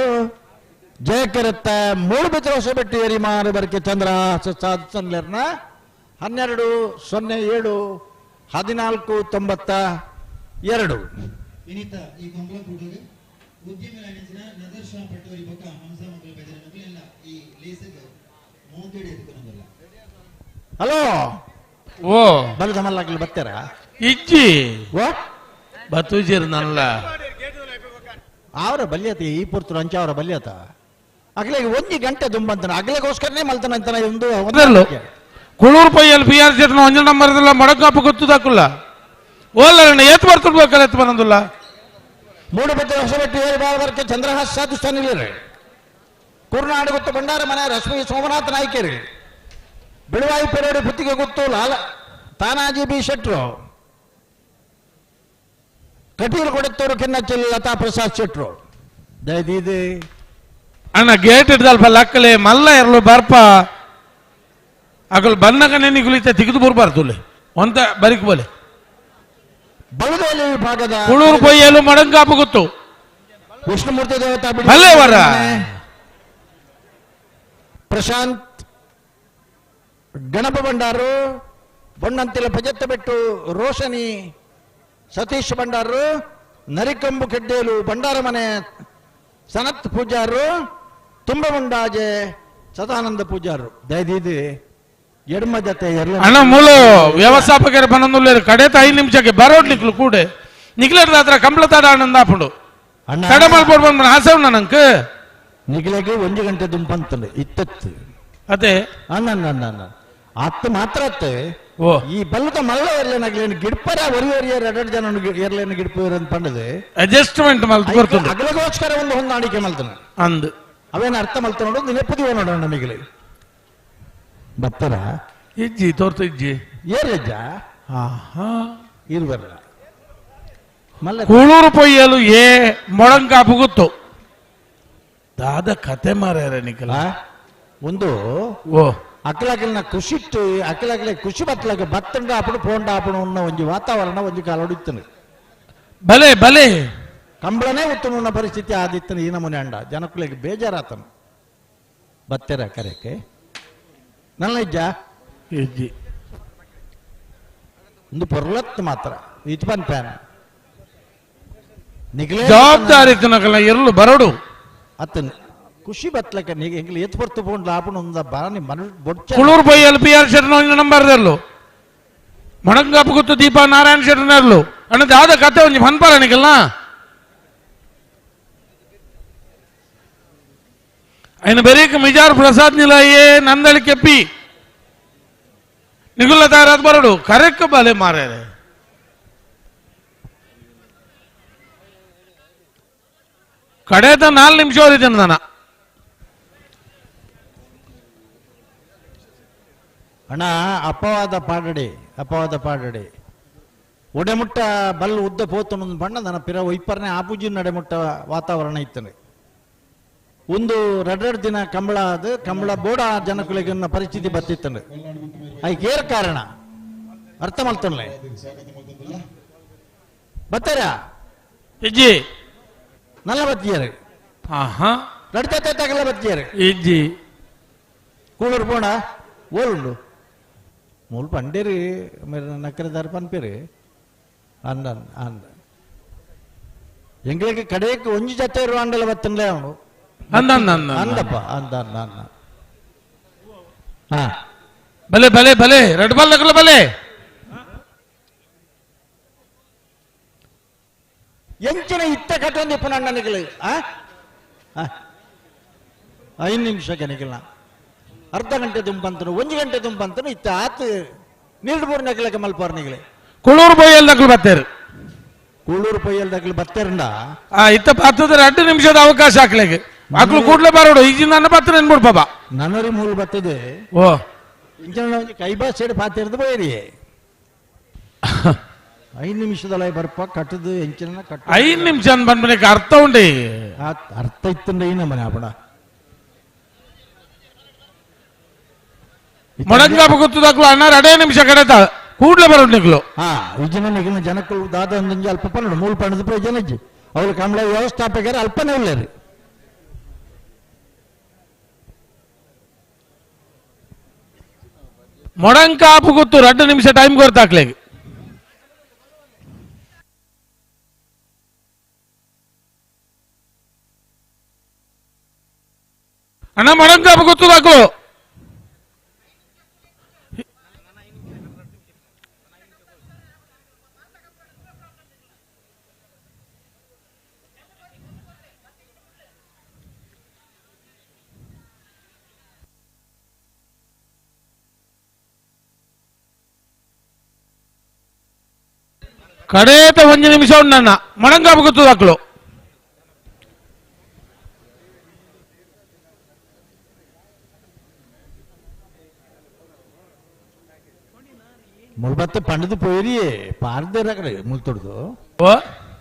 ಜಯಕರೆತ್ತ ಮೂಡುಬಿದ್ರ ಹೊಸಬೆಟ್ಟು ಎರಿಮಾರು ಬರಕೆ ಚಂದ್ರ ಸಾಧನ್ಲೇರ್ನ 12:07 14:92. ವಿನೀತ ಈ ಕಂಬಳ ಕೂಟದ ಉದ್ಯಮಿ ನದರ್ ಶಾ ಪಟೋರಿ ಬೊಕ್ಕ ಹಂಸ ಮಂಗಲ ಬೆದರ ಮೊದಲೆಲ್ಲ ಈ ಲೇಸಗ ಮೋಕೆಡೆ ಎದುಕೊಂಡಲ್ಲ. ಹಲೋ ಓ ಬಲದ ಮಲ್ಲಾಗ್ಲಿ ಬರ್ತಾರ ಇಜ್ಜಿ ಓ ಬತ್ತುಜಿರ್ ನಲ್ಲ ಅವರ ಬಲ್ಯತ ಈ ಪುರ್ತರು ಅಂಚ ಅವರ ಬಲ್ಯತ ಅಗ್ಲಿಗೆ 1 ಗಂಟೆ ದುಂಬಂತನ ಅಗ್ಲಿಗೋಸ್ಕರನೇ ಮಲ್ತನ ಅಂತಾನೆ ಒಂದು ಕುಳೂರು ಪೈಯಲ್ಲಿ ಬಿ ಆರ್ ಶೆಟ್ನ ಒಂಜ ನಂಬರ್ದಲ್ಲ ಮೊಡಕಾಪು ಗೊತ್ತುದಾಕುಲ್ಲ ಓಲರಣ್ಣ ಏತ್ ಬರ್ತುಡ್ಬೇಕಲ್ಲ ಎತ್ತು ಬಂದಿಲ್ಲ. ಮೂಡುಬಿದ್ರೆ ಹೊಸಬೆಟ್ಟು ಏರಿ ಬಾಳವರ್ಕೆ ಚಂದ್ರಹಾಸ್ ಸಾಧುಸ್ಥಾನಿಲ್ಲರಿ ಕುರ್ನಾಡು ಗೊತ್ತು ಭಂಡಾರ ಮನೆ ರಶ್ಮಿ ಸೋಮನಾಥ ನಾಯ್ಕರಿ ಬಿಳುವಾಯಿ ಪೆರೇಡು ಪುತ್ತಿಗೆ ಗೊತ್ತು ಲಾಲ ತಾನಾಜಿ ಬಿ ಶೆಟ್ರು ಕಟೀಲು ಕೊಡತ್ತೂರು ಕಿನ್ನಚ್ಚಲ್ಲಿ ಲತಾ ಪ್ರಸಾದ್ ಶೆಟ್ರು ದಯದೀದಿ ಅಣ್ಣ ಗೇಟ್ ಹಿಡ್ದಲ್ಪ ಲಕ್ಕಲೆ ಮಲ್ಲ ಎರಲು ಬರ್ಪ ಅಗಲು ಬನ್ನಗ ನೆನಿಗುಲಿತ ತೆಗೆದು ಬರ್ಬಾರ್ದು ಒಂತ ಬರಿಕ್ ಬೋಲೆ ಬಲದಲ್ಲಿ ವಿಭಾಗದ ಕುಳೂರು ಕೊಯ್ಯಲು ಮಡಂಗಾಪು ಗೊತ್ತು ವಿಷ್ಣುಮೂರ್ತಿ ದೇವತಾ ಬಲ್ಲೆವರ ಪ್ರಶಾಂತ್ ಗಣಪ ಭಂಡಾರು ಬೊಣ್ಣಂತಿಲ ಪಜತ್ತ ಬೆಟ್ಟು ರೋಶನಿ ಸತೀಶ್ ಭಂಡಾರು ನರಿಕಂಬು ಕೆಡ್ಡೇಲು ಭಂಡಾರ ಮನೆ ಸನತ್ ಪೂಜಾರು ತುಂಬಮುಂಡಾಜೆ ಸದಾನಂದ ಪೂಜಾರು ದಯದೀದಿ. ಎಡಮ ಜತೆ ಅಣ್ಣ ಮೂಲ ವ್ಯವಸ್ಥಾಪಕರ ಪನ್ನೊಂದುಲ್ಲೇರು ಕಡೆತ 5 ನಿಮಿಷಕ್ಕೆ ಬರೋಡ್ ನಿಕ್ಲು ಕೂಡೆ ನಿಕ್ಲೇರ್ ಹತ್ರ ಕಂಪ್ಲತಾಡ ಆನಂದ ಆಪುಂಡು ತಡ ಮಲ್ಪೋಡ್ ಬಂದ್ಬಿಡ ಆಸೆ ಉಂಡ ನಂಗೆ ನಿಗ್ಲೆಗೆ 1 ಗಂಟೆ ದುಂಪಂತಂದು ಇತ್ತತ್ತು ಅದೇ ಅಣ್ಣ ಅಣ್ಣ ಅಣ್ಣ ಅತ್ತು ಮಾತ್ರ ಅತ್ತೆ ಈ ಬಲ್ಲದ ಮಲ್ಲ ಎರ್ಲೇನಾಗ್ಲೇನು ಗಿಡ್ಪರ ಒರಿ ಒರಿಯರ್ ಎರಡು ಜನ ಎರ್ಲೇನು ಗಿಡ್ಪರ ಅಂತ ಪಂಡದೆ ಅಡ್ಜಸ್ಟ್ಮೆಂಟ್ ಮಲ್ತು ಬರ್ತದೆ ಅಗಲಗೋಸ್ಕರ ಒಂದು ಹೊಂದಾಣಿಕೆ ಮಲ್ತನ ಅಂದು ಅವೇನು ಅರ್ಥ ಮಲ್ತ ನೋಡು ನೆನಪುದಿವ ನೋಡೋಣ ನಮಗೆ ಬತ್ತರ ಇಜ್ಜಿ ತೋರ್ತು ಇಜ್ಜಿ ಏರಜ್ಜ ಆಹಾ ಇರ್ಬರ್ರ ಮಲ್ಲ ಕೂಳೂರು ಪೊಯ್ಯಲು ಏ ಮೊಳಂಕಾಪು ಗೊತ್ತು ದಾದ ಕತೆ ಮಾರ್ಯಾರ ನಿಖಲ ಒಂದು ಓ ಅಕ್ಕಲಕಲ್ನ ಖುಷಿಟ್ಟು ಅಕ್ಕಲಕಲೆ ಖುಷಿ ಬತ್ತಲಾಗ ಬತ್ತಂಡ ಆಪಡು ಪೋಂಡ ಆಪಡು ಅನ್ನೋ ಒಂಜಿ ವಾತಾವರಣ ಒಂಜಿ ಕಾಲೋಡಿತ್ತನು ಬಲೆ ಬಲೆ ಕಂಬಳನೇ ಉತ್ತಮ ಪರಿಸ್ಥಿತಿ ಆದಿತ್ತನು ಈ ನಮೂನೆ ಅಂಡ ಜನಕ್ಕಳಿಗೆ ಬೇಜಾರಾತನು ಬತ್ತೆರ ಕರೆಕೆ ನನ್ನ ಇಜ್ಜ ಇಜ್ಜಿ ಒಂದು ಪೊರ್ಲತ್ ಮಾತ್ರ ಇದು ಬಂದ್ ಪ್ಯಾನ್ ನಿಗಲೇ ಜವಾಬ್ದಾರಿ ತಿನ್ನಕಲ್ಲ ಇರಲು ಬರೋಡು ಅತ್ತನ ಖುಷಿ ಬತ್ಲಕ ನೀಗ ಎಂಗ್ಲ ಎತ್ ಬರ್ತು ಪೋಂಡ್ಲ ಆಪಣ ಒಂದ ಬಾನಿ ಮನ ಬೊಡ್ಚ ಕುಳೂರು ಪೊಯ್ಯಲು ಪಿ ಆರ್ ಶೆಟ್ಟನ ನಂಬರ್ ದರ್ಲು ಮೊಣಂಗಾಪು ಗೊತ್ತು ದೀಪಾ ನಾರಾಯಣ ಶೆಟ್ಟನರ್ಲು ಅಣ್ಣ ದಾದ ಕತೆ ಒಂಜಿ ಮನ್ಪಾರ ನಿಕಲ್ನ ఆయన బెరీక్ మిజార్ ప్రసాద్ నిలయే నందలి కెప్పి నిగుల తయారాత్ బరడు కరెక్ట్ బలే మారారు ಕಡೆದ 4 ನಿಮಿಷ ಓದಿದ್ದೇನೆ ನಾನು. ಅಣ್ಣ ಅಪವಾದ ಪಾಡಡಿ ಅಪವಾದ ಪಾಡಡಿ ಒಡೆಮುಟ್ಟ ಬಲ್ ಉದ್ದ ಪೋತನೊಂದು ಬಣ್ಣ ನನ್ನ ಪಿರ ಒಯ್ಪರ್ನೆ ಆಪುಜಿ ನಡೆಮುಟ್ಟ ವಾತಾವರಣ ಇತ್ತನೆ. ಒಂದು ಎರಡೆರಡು ದಿನ ಕಂಬಳ ಅದು ಕಂಬಳ ಬೋಡ ಜನಕುಲಿಗನ್ನ ಪರಿಸ್ಥಿತಿ ಬತ್ತಿತ್ತನೆ. ಅದಕ್ಕೆ ಏರ್ ಕಾರಣ ಅರ್ಥ ಮಾಡ್ತಾನೆ ಬತ್ತಾರ ಇಜ್ಜಿ ನಲ್ಲ ಬತ್ತಿಯಾರು ಆಹಾ ನಡ್ತಾ ಬತ್ತಿಯಾರು ಇಜ್ಜಿ ಕೂಳೂರು ಪೋಣ ಓಲುಂಡು ಮೂಲು ಪಂಡೇರಿ ನಕ್ಕರೆದಾರ ಪನ್ಪೇರಿ ಅಂದ ಅಂದ ಎಂಗಳಿಗೆ ಕಡೆಗೆ ಒಂಜಿ ಜತೆ ಇರುವ ಅಂಡಲ ಬತ್ತನ್ಲೇ ಅವನು ಅಂದ ಅಂದ ಅಂದ ಅಂದಪ್ಪ ಅಂದ ಅಂದ ಅಂದ ಹಾ ಬಲೆ ಬಲೆ ಬಲೆ ರೆಡ್ ಬಾಲ್ ನಕಲ ಬಲೆ ಎಂಚಿನ ಇತ್ತ ಕಟ್ಟೊಂದು ಇಪ್ಪ ನನಗೆ ಆ 5 ನಿಮಿಷಕ್ಕೆ ನಿಖಿಲ ಅರ್ಧ ಗಂಟೆ ದುಂಬಂತನು 1 ಗಂಟೆ ದುಂಬಂತನು ಇತ್ತ ಆತು ನೀರು ನಕಲಕ್ಕೆ ಮಲ್ಪಾರ್ ನಿಗಲೆ ಕುಳೂರು ಬೊಯ್ಯಲ್ ನಕಲು ಬತ್ತೇರು ಕೂಳೂರು ಪೊಯ್ಯಲ್ ನಕಲು ಬತ್ತೇರಂಡ ಆ ಇತ್ತ ಪತ್ತದ 2 ನಿಮಿಷದ ಅವಕಾಶ ಹಾಕ್ಲಿಕ್ಕೆ ಮಕ್ಕಳು ಕೂಡ್ಲೆ ಬರೋಡು ಈಗಿನ ನನ್ನ ಪತ್ರ ನೆನ್ಬಿಡು ಬಾಬಾ ನನರಿ ಮೂಲು ಬರ್ತದೆ ಓ ಇಂಚಿನ ಕೈಬಾ ಸೇಡ್ ಪಾತಿರ್ದು ಬೈರಿ 5 ನಿಮಿಷದಲ್ಲ ಬರ್ಪ ಕಟ್ಟದು ಎಂಚಿನ ಕಟ್ಟ 5 ನಿಮಿಷ ಬಂದ್ಮೇಲೆ ಅರ್ಥ ಉಂಡಿ ಅರ್ಥ ಇತ್ತಂಡ ಈ ನಮ್ಮನೆ ಅಪಣ ಮೊಡಂಗಾಪ ಗೊತ್ತದಾಕ್ಲು ಅಣ್ಣ 2 ನಿಮಿಷ ಕಡೆತ ಕೂಡ್ಲೆ ಬರೋಡು ನಿಕ್ಲು ಹಾ ಇಜನ ನಿಗಿನ ಜನಕ್ಕಳು ದಾದ ಒಂದೊಂದು ಅಲ್ಪ ಪನ್ನಡು ಮೂಲು ಪಣ್ಣದ ಪ್ರಯೋಜನ ಇಜ್ಜಿ ಅವ್ರು ಕಮಲ ವ್ಯವಸ್ಥಾಪಕರು ಅಲ್ಪನೇ ಉಳ್ಳೇರಿ ಮೊಡಂಕಾಪು ಗೊತ್ತು 2 ನಿಮಿಷ ಟೈಮ್ ಕೊರ್ತಾಕ್ಲೆ ಅಣ್ಣ ಮೊಡಂಕಾಪು ಗೊತ್ತದಾಕು ಕಡೇತ 1 ನಿಮಿಷ ಉಂಡಣ್ಣ ಮೊಣಂಗಾಪು ಗೊತ್ತದಾಕ್ಲು ಮುಳ್ ಬತ್ತ ಪಂಡದು ಪೋಯಿರಿ ಪಾರ್ದೇರ ಕಡೆ ಮುಳ್ ತೊಡ್ದು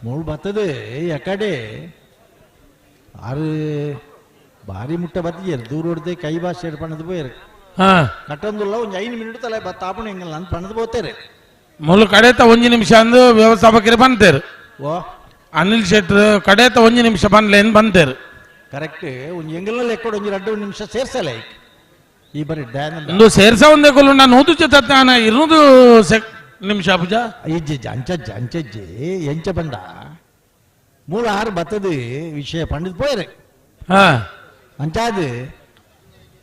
ಮುಳ್ ಬತ್ತದೆ ಎಕಡೆ ಆರು ಭಾರಿ ಮುಟ್ಟ ಬತ್ತಿಯರು ದೂರ ಹೊಡ್ದೆ ಕೈ ಭಾಷೆ ಪಂಡದು ಪೋಯರು ಕಟ್ಟೊಂದುಲ್ಲ ಒಂದು 5 ಮಿನಿಟ್ ತಲೆ ಬತ್ತ ಆಪಣ ಹೆಂಗಲ್ಲ ಅಂತ ಪಂಡದು ಹೋಗ್ತಾರೆ ಮುಳ್ಳು ಕಡೇತ 1 ನಿಮಿಷ ಅಂದು ವ್ಯವಸ್ಥಾಪಕರು ಬಂತೇರು ಓ ಅನಿಲ್ ಶೆಟ್ರು ಕಡೇತ 1 ನಿಮಿಷ ಬಂದ್ಲೇನು ಬಂತೇರು ಕರೆಕ್ಟ್ ಒಂದು ಎಂಗಲ್ ಎಕ್ಕಡ ಒಂದು 2 ನಿಮಿಷ ಸೇರ್ಸಲ್ಲ ಈ ಬರೀ ಡ್ಯಾನ್ ಒಂದು ಸೇರ್ಸ ಒಂದೇ ಕೊಲ್ಲು ನಾನು ನೂತು ಚಿತ್ತಾನ 200 ನಿಮಿಷ ಪೂಜಾ ಇಜ್ಜಿ ಅಂಚಜ್ಜ ಅಂಚಜ್ಜಿ ಎಂಚ ಬಂಡ ಮೂಲ ಆರು ಬತ್ತದು ವಿಷಯ ಪಂಡಿತ್ ಪೋಯರು ಹಾ ಅಂಚಾದು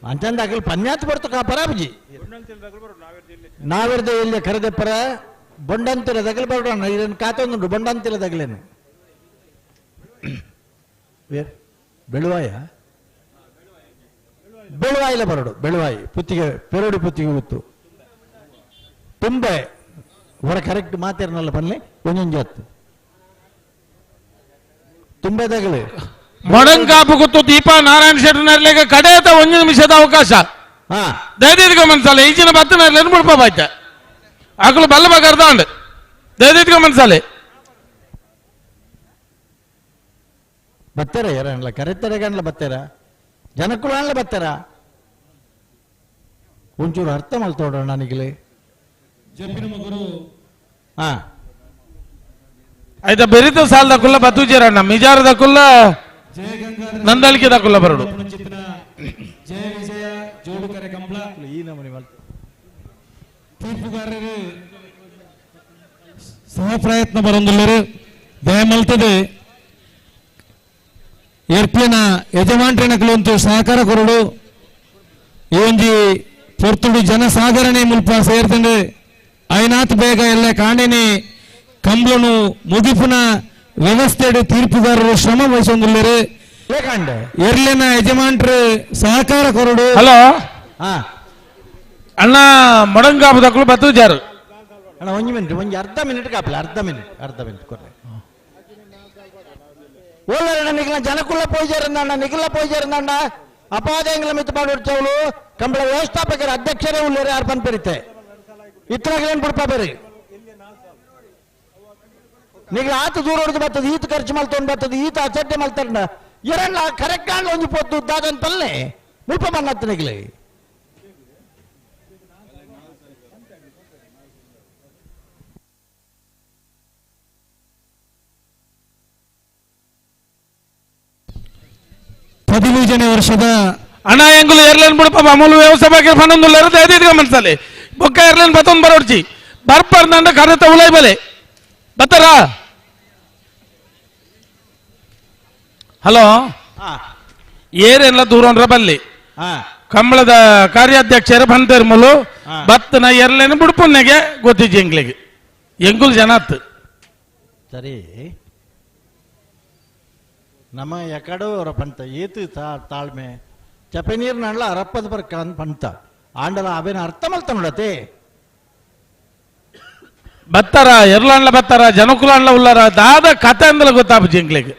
ಅಂಚಂದ ಅಗಲ್ ಪನ್ಯಾತ್ ಬರ್ತು ಕಾಪರಾಬಜಿ ನಾವಿರ್ದ ಎಲ್ಲಿ ಕರೆದೆಪ್ಪರ ಬೊಂಡಂತಿರ ದಗಲ್ ಬರೋಣ ಇದನ್ನು ಕಾತೊಂದುಂಡು ಬೊಂಡಂತಿರ ದಗಲೇನು ಬೆಳುವಾಯ ಬೆಳುವಾಯಿಲ ಬರೋಡು ಬೆಳುವಾಯಿ ಪುತ್ತಿಗೆ ಪೆರೋಡಿ ಪುತ್ತಿಗೆ ಗೊತ್ತು ತುಂಬೆ ಹೊರ ಕರೆಕ್ಟ್ ಮಾತಿರನಲ್ಲ ಬನ್ನಿ ಒಂದೊಂದು ಹೊತ್ತು ತುಂಬೆ ದಗಲು ಮೊಡಂಕಾಪು ಗೊತ್ತು ದೀಪಾ ನಾರಾಯಣ ಶೆಟ್ಟರ್ನರ್ಲಿಗೆ ಕಡೆಯತ ಒಂದು ನಿಮಿಷದ ಅವಕಾಶ. ದಯದೀರ್ಘ ಮನ್ಸಲ್ಲ ಈಚಿನ ಬತ್ತನರ್ಲೇನು ಮುಡ್ಪ ಬಾಯ್ತ ಅಕಲು ಬಲ್ಲ ಬಗರ್ದಾಂಡ್ ದಯದೀರ್ಘ ಮನ್ಸಲೆ ಬತ್ತಾರ ಯಾರಲ್ಲ ಕರೆತಾರೆ ಗಂಡ್ಲ ಬತ್ತಾರ ಜನಕ್ಕೂ ಬತ್ತಾರ ಒಂಚೂರು ಅರ್ಥ ಮಲ್ತೋಡೋಣ ನನಗಿಲ್ಲಿ. ಹಾ ಆಯ್ತಾ ಬೆರಿತ ಸಾಲದ ಕುಲ್ಲ ಬತ್ತುಜೇರಣ್ಣ ಮಿಜಾರದ ಕುಲ್ಲ ನಂದಳಿಕೆದ ಕುಲ್ಲ ಬರಡು. ಜಯ ವಿಜಯ ಜೋಡುಕರೆ ಕಂಬಳ ತೀರ್ಪುಗಾರರು ಸಹ ಪ್ರಯತ್ನ ಬರೊಂದುಲ್ಲರು ದಯಮಲ್ತದೆ ಏರ್ಪ್ಲೇನ ಯಜಮಾನ್ರೇನಕಲೊಂತು ಸಹಕಾರ ಕೊರಡು ಈ ಒಂಜಿ ಪೊರ್ತುಡು ಜನಸಾಗರಣೆ ಮುಲ್ಪ ಸೇರ್ತಂಡು ಐನಾತ್ ಬೇಗ ಎಲ್ಲ ಕಾಣೆನೆ ಕಂಬ್ಲನು ಮುಗಿಪುನ ವ್ಯವಸ್ಥೆಡು ತೀರ್ಪುಗಾರರು ಶ್ರಮ ವಹಿಸೊಂದುಲ್ಲರು ಎರ್ಲೆನ ಯಜಮಾನ್ರು ಸಹಕಾರ ಕೊರಡು. ಹಲೋ ಅಣ್ಣ ಮೊಡಂಗಾಪದಕ್ಕಲು ಬತ್ತುಜಾರು ಅಣ್ಣ ಒಂದು ಮಿನಿಟ್ ಒಂದು ಅರ್ಧ ಮಿನಿಟ್ ಕಾಪಲ ಅರ್ಧ ಮಿನಿಟ್ ಅರ್ಧ ಮಿನಿಟ್ ಕೊರ್ರೆ ಓಲರಣ್ಣ ನಿಖಿಲ ಜನಕುಲ ಪೋಯ್ಜಾರಂದಣ್ಣ ನಿಖಿಲ ಪೋಯ್ಜಾರಂದಣ್ಣ ಅಪಾದಯಂಗಳ ಮಿತ್ತು ಪಾಡೋಡ್ಚವಳು ಕಂಬಳ ವ್ಯವಸ್ಥಾಪಕರ ಅಧ್ಯಕ್ಷರೇ ಉಳ್ಳೇರಿ ಅರ್ಪಣ್ ಪೆರಿತೆ ಇತ್ತರಾಗಲೇನು ಬಿಡ್ಪ ಬೇರೆ ನಿಖಿಲ ಆತ ದೂರ ಹೊಡೆದು ಬರ್ತದೆ ಈತ ಖರ್ಚು ಮಲ್ತೊಂಡು ಬರ್ತದೆ ಈತ ಅಸಡ್ಡೆ ಮಲ್ತಂಡ ಎರಣ್ಣ ಕರೆಕ್ಟ್ ಆಂಡ್ ಒಂಜಿ ಪೊತ್ತು ದಾದನ್ ಪಲ್ಲೆ ಮುಲ್ಪ ಮನ್ನತ್ತು ನಿಖಿಲೆ. ಪದಿಮೂಜನೇ ವರ್ಷದ ಅಣ್ಣ ಎಂಗುಲು ಏರ್ಲೈನ್ ಬಿಡಪ್ಪ ಮಾಮೂಲು ವ್ಯವಸ್ಥೆ ಬಗ್ಗೆ ಪನ್ನೊಂದುಲ್ಲಾರು ದಯದೀರ್ಘ ಮನ್ಸಲ್ಲಿ ಬೊಕ್ಕ ಏರ್ಲೈನ್ ಬತ್ತೊಂದು ಬರೋಡ್ಚಿ ಬರ್ಪರ್ದಂಡ ಕರೆತ ಉಲೈ ಬಲೆ ಬತ್ತಾರ. ಹಲೋ ಏರೆಲ್ಲ ದೂರ ಬಲ್ಲಿ ಕಂಬಳದ ಕಾರ್ಯಾಧ್ಯಕ್ಷರು ಬಂದಿರ್ಮಲು ಬತ್ತನ ಏರ್ಲೈನ್ ಬಿಡ್ಪುನ್ನೆಗೆ ಗೊತ್ತಿಜ್ಜಿ ಎಂಗ್ಲಿಗೆ ಎಂಗುಲು ಜನ ಆತು. ಸರಿ ನಮ್ಮ ಎಕಡೋ ಅವರ ಪಂತ ಏತು ತಾಳ್ಮೆ ಚಪೆ ನೀರು ನಡ್ಲ ಅರಪ್ಪದ ಬರ್ಕ ಪಂತ ಆಂಡಲ ಅವೇನ ಅರ್ಥ ಮಲ್ತ ನೋಡತೆ ಬತ್ತಾರ ಎರ್ಲಾಂಡ್ಲ ಬತ್ತಾರ ಜನಕುಲಾಂಡ್ಲ ಉಲ್ಲಾರ ದಾದ ಕತೆ ಅಂದಲ ಗೊತ್ತಾಪ ಜಿಂಗ್ಲಿಗೆ.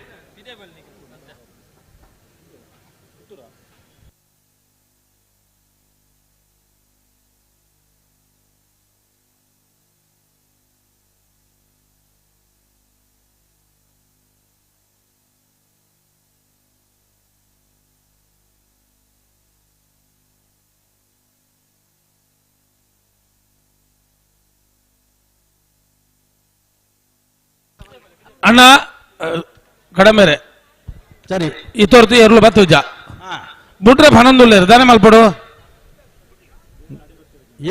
ಅಣ್ಣ ಕಡಮೇರೆ ಸರಿ ಇತೋರ್ತು ಎರ್ಲು ಬತ್ತುಜ ಬುಟ್ರೆ ಪನ್ನೊಂದುಲ್ಲೇರು ದಾನೆ ಮಲ್ಪಡು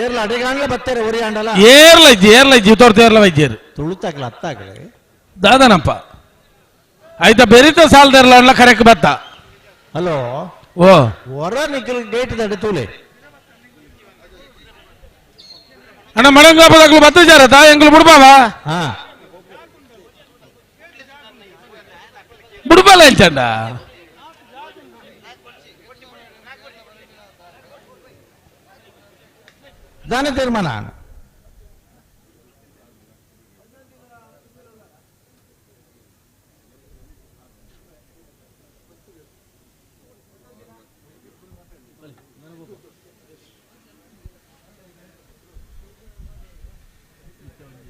ಏರ್ಲ ಅಡಿಗಾಂಡ್ಲ ಬತ್ತಾರೆ ಒರಿ ಆಂಡಲ ಏರ್ಲ ಇಜ್ಜಿ ಏರ್ಲ ಇಜ್ಜಿ ಇತೋರ್ತು ಏರ್ಲ ವೈದ್ಯರು ತುಳುತಾಗ್ಲ ಅತ್ತಾಗಲೇ ದಾದನಪ್ಪ ಆಯ್ತಾ ಬೆರಿತ ಸಾಲದರ್ಲ ಅಣ್ಣ ಕರೆಕ್ ಬತ್ತ. ಹಲೋ ಓ ಹೊರ ನಿಖಲ್ ಗೇಟ್ ದಡ ತೂಲೆ ಅಣ್ಣ ಮಳಂಗಾಪದಾಗ್ಲು ಬತ್ತುಜಾರ ತಾ ಎಂಗ್ಲು ಬಿಡ್ಬಾವಾ ಬಿಡ್ಬಲ್ಲ ಎಂಚಂಡ ದಾನ ತೀರ್ಮಾನ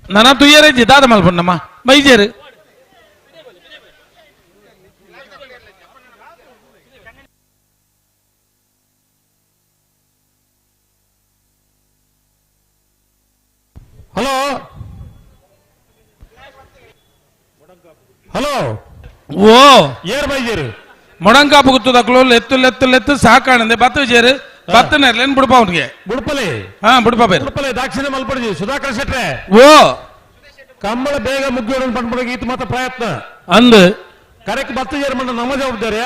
ನನ್ನ ತುಯ್ಯರೇ ದಾದ ಮಲ್ಪಣ್ಣಮ್ಮ ಮೈಜೇರು ಹಲೋ ಹಲೋ ಓ ಏರ್ ಬೈಜೇರು ಮೊಡಂಕಾಪು ಗುತ್ತದಕ್ಲು ಲೆತ್ತು ಲೆತ್ತು ಲೆತ್ತು ಸಾಕಾಣಂದೆ ಬತ್ತು ಜೇರು ಬತ್ತನೇರ್ಲೇನ್ ಬಿಡ್ಪ ಅವನಿಗೆ ಬುಡ್ಪಲೆ ಹಾ ಬಿಡ್ಪ ಬೇರೆ ಬುಡ್ಪಲೆ ದಾಕ್ಷಿಣ್ಯ ಮಲ್ಪಡಿಜಿ ಸುಧಾಕರ್ ಶೆಟ್ರೆ ಓ ಕಂಬಳ ಬೇಗ ಮುಗ್ಗಿಯೋಣ ಪಂಡ್ಪಡಗೆ ಈತ ಮಾತ್ರ ಪ್ರಯತ್ನ ಅಂದು ಕರೆಕ್ಟ್ ಬತ್ತು ಜೇರು ಮಂಡ ನಮ್ಮ ಜವಾಬ್ದಾರಿ.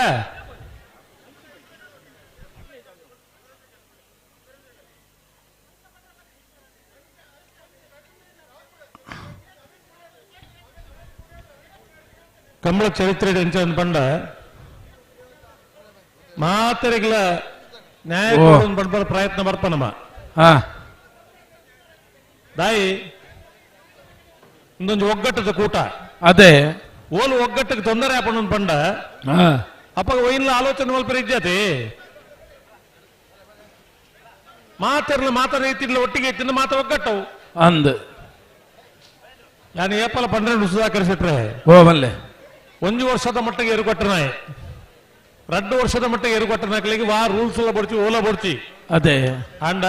ಕಂಬಳ ಚರಿತ್ರೆ ಎಂಚ ಪಂಡ ಮಾತೆರೆಗ್ಲ ನ್ಯಾಯ ಪಡ್ಬರ ಪ್ರಯತ್ನ ಬರ್ಪ ನಮ್ಮ ದಾಯಿ ಇಂದೊಂದು ಒಗ್ಗಟ್ಟದ ಕೂಟ ಅದೇ ಓಲು ಒಗ್ಗಟ್ಟಕ್ಕೆ ತೊಂದರೆ ಆಪಣ ಪಂಡ ಅಪ್ಪ ಒಯ್ಲ ಆಲೋಚನೆ ಮಲ್ಪ ಇಜ್ಜಾತಿ ಮಾತಿರ್ಲ ಮಾತ ರೀತಿರ್ಲ ಒಟ್ಟಿಗೆ ಇತ್ತಿನ ಮಾತ ಒಗ್ಗಟ್ಟವು ಅಂದ್ ನಾನು ಏಪಲ 12 ಸುಧಾಕರ್ ಶೆಟ್ರೆ ಓ ಮಲ್ಲೆ ಒಂದು ವರ್ಷದ ಮಟ್ಟಿಗೆ ಎರುಕೊಟ್ಟನಾಯ್ 2 ವರ್ಷದ ಮಟ್ಟಿಗೆ ಎರುಕೊಟ್ಟನಾಕ್ಲಿಗೆ ವಾ ರೂಲ್ಸ್ ಎಲ್ಲ ಬಡ್ಚಿ ಓಲ ಬಡ್ಚಿ ಅದೇ ಅಂಡ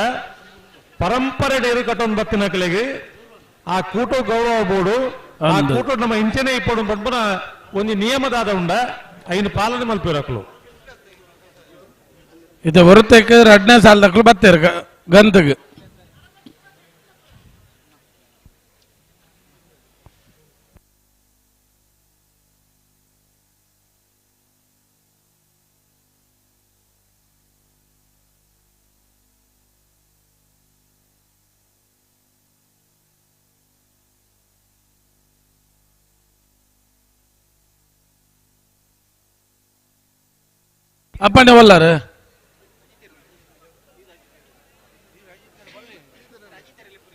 ಪರಂಪರೆ ಎರುಕಟ್ಟೊಂದು ಬತ್ತಿನಕ್ಲಿಗೆ ಆ ಕೂಟ ಗೌರವ ಬೋರ್ಡು ಆ ಕೂಟ ನಮ್ಮ ಇಂಚನೆ ಇಪ್ಪಡು ಪಂಪನ ಒಂದು ನಿಯಮದಾದ ಉಂಡ ಐನು ಪಾಲನೆ ಮಲ್ಪಿರಕ್ಲು ಇದು ಹೊರತಕ್ಕೆ 2ನೇ ಸಾಲದಕ್ಲು ಬತ್ತೀರ ಗಂತಗೆ ಅಪ್ಪಣ್ಣ ಒಲ್ಲಾರ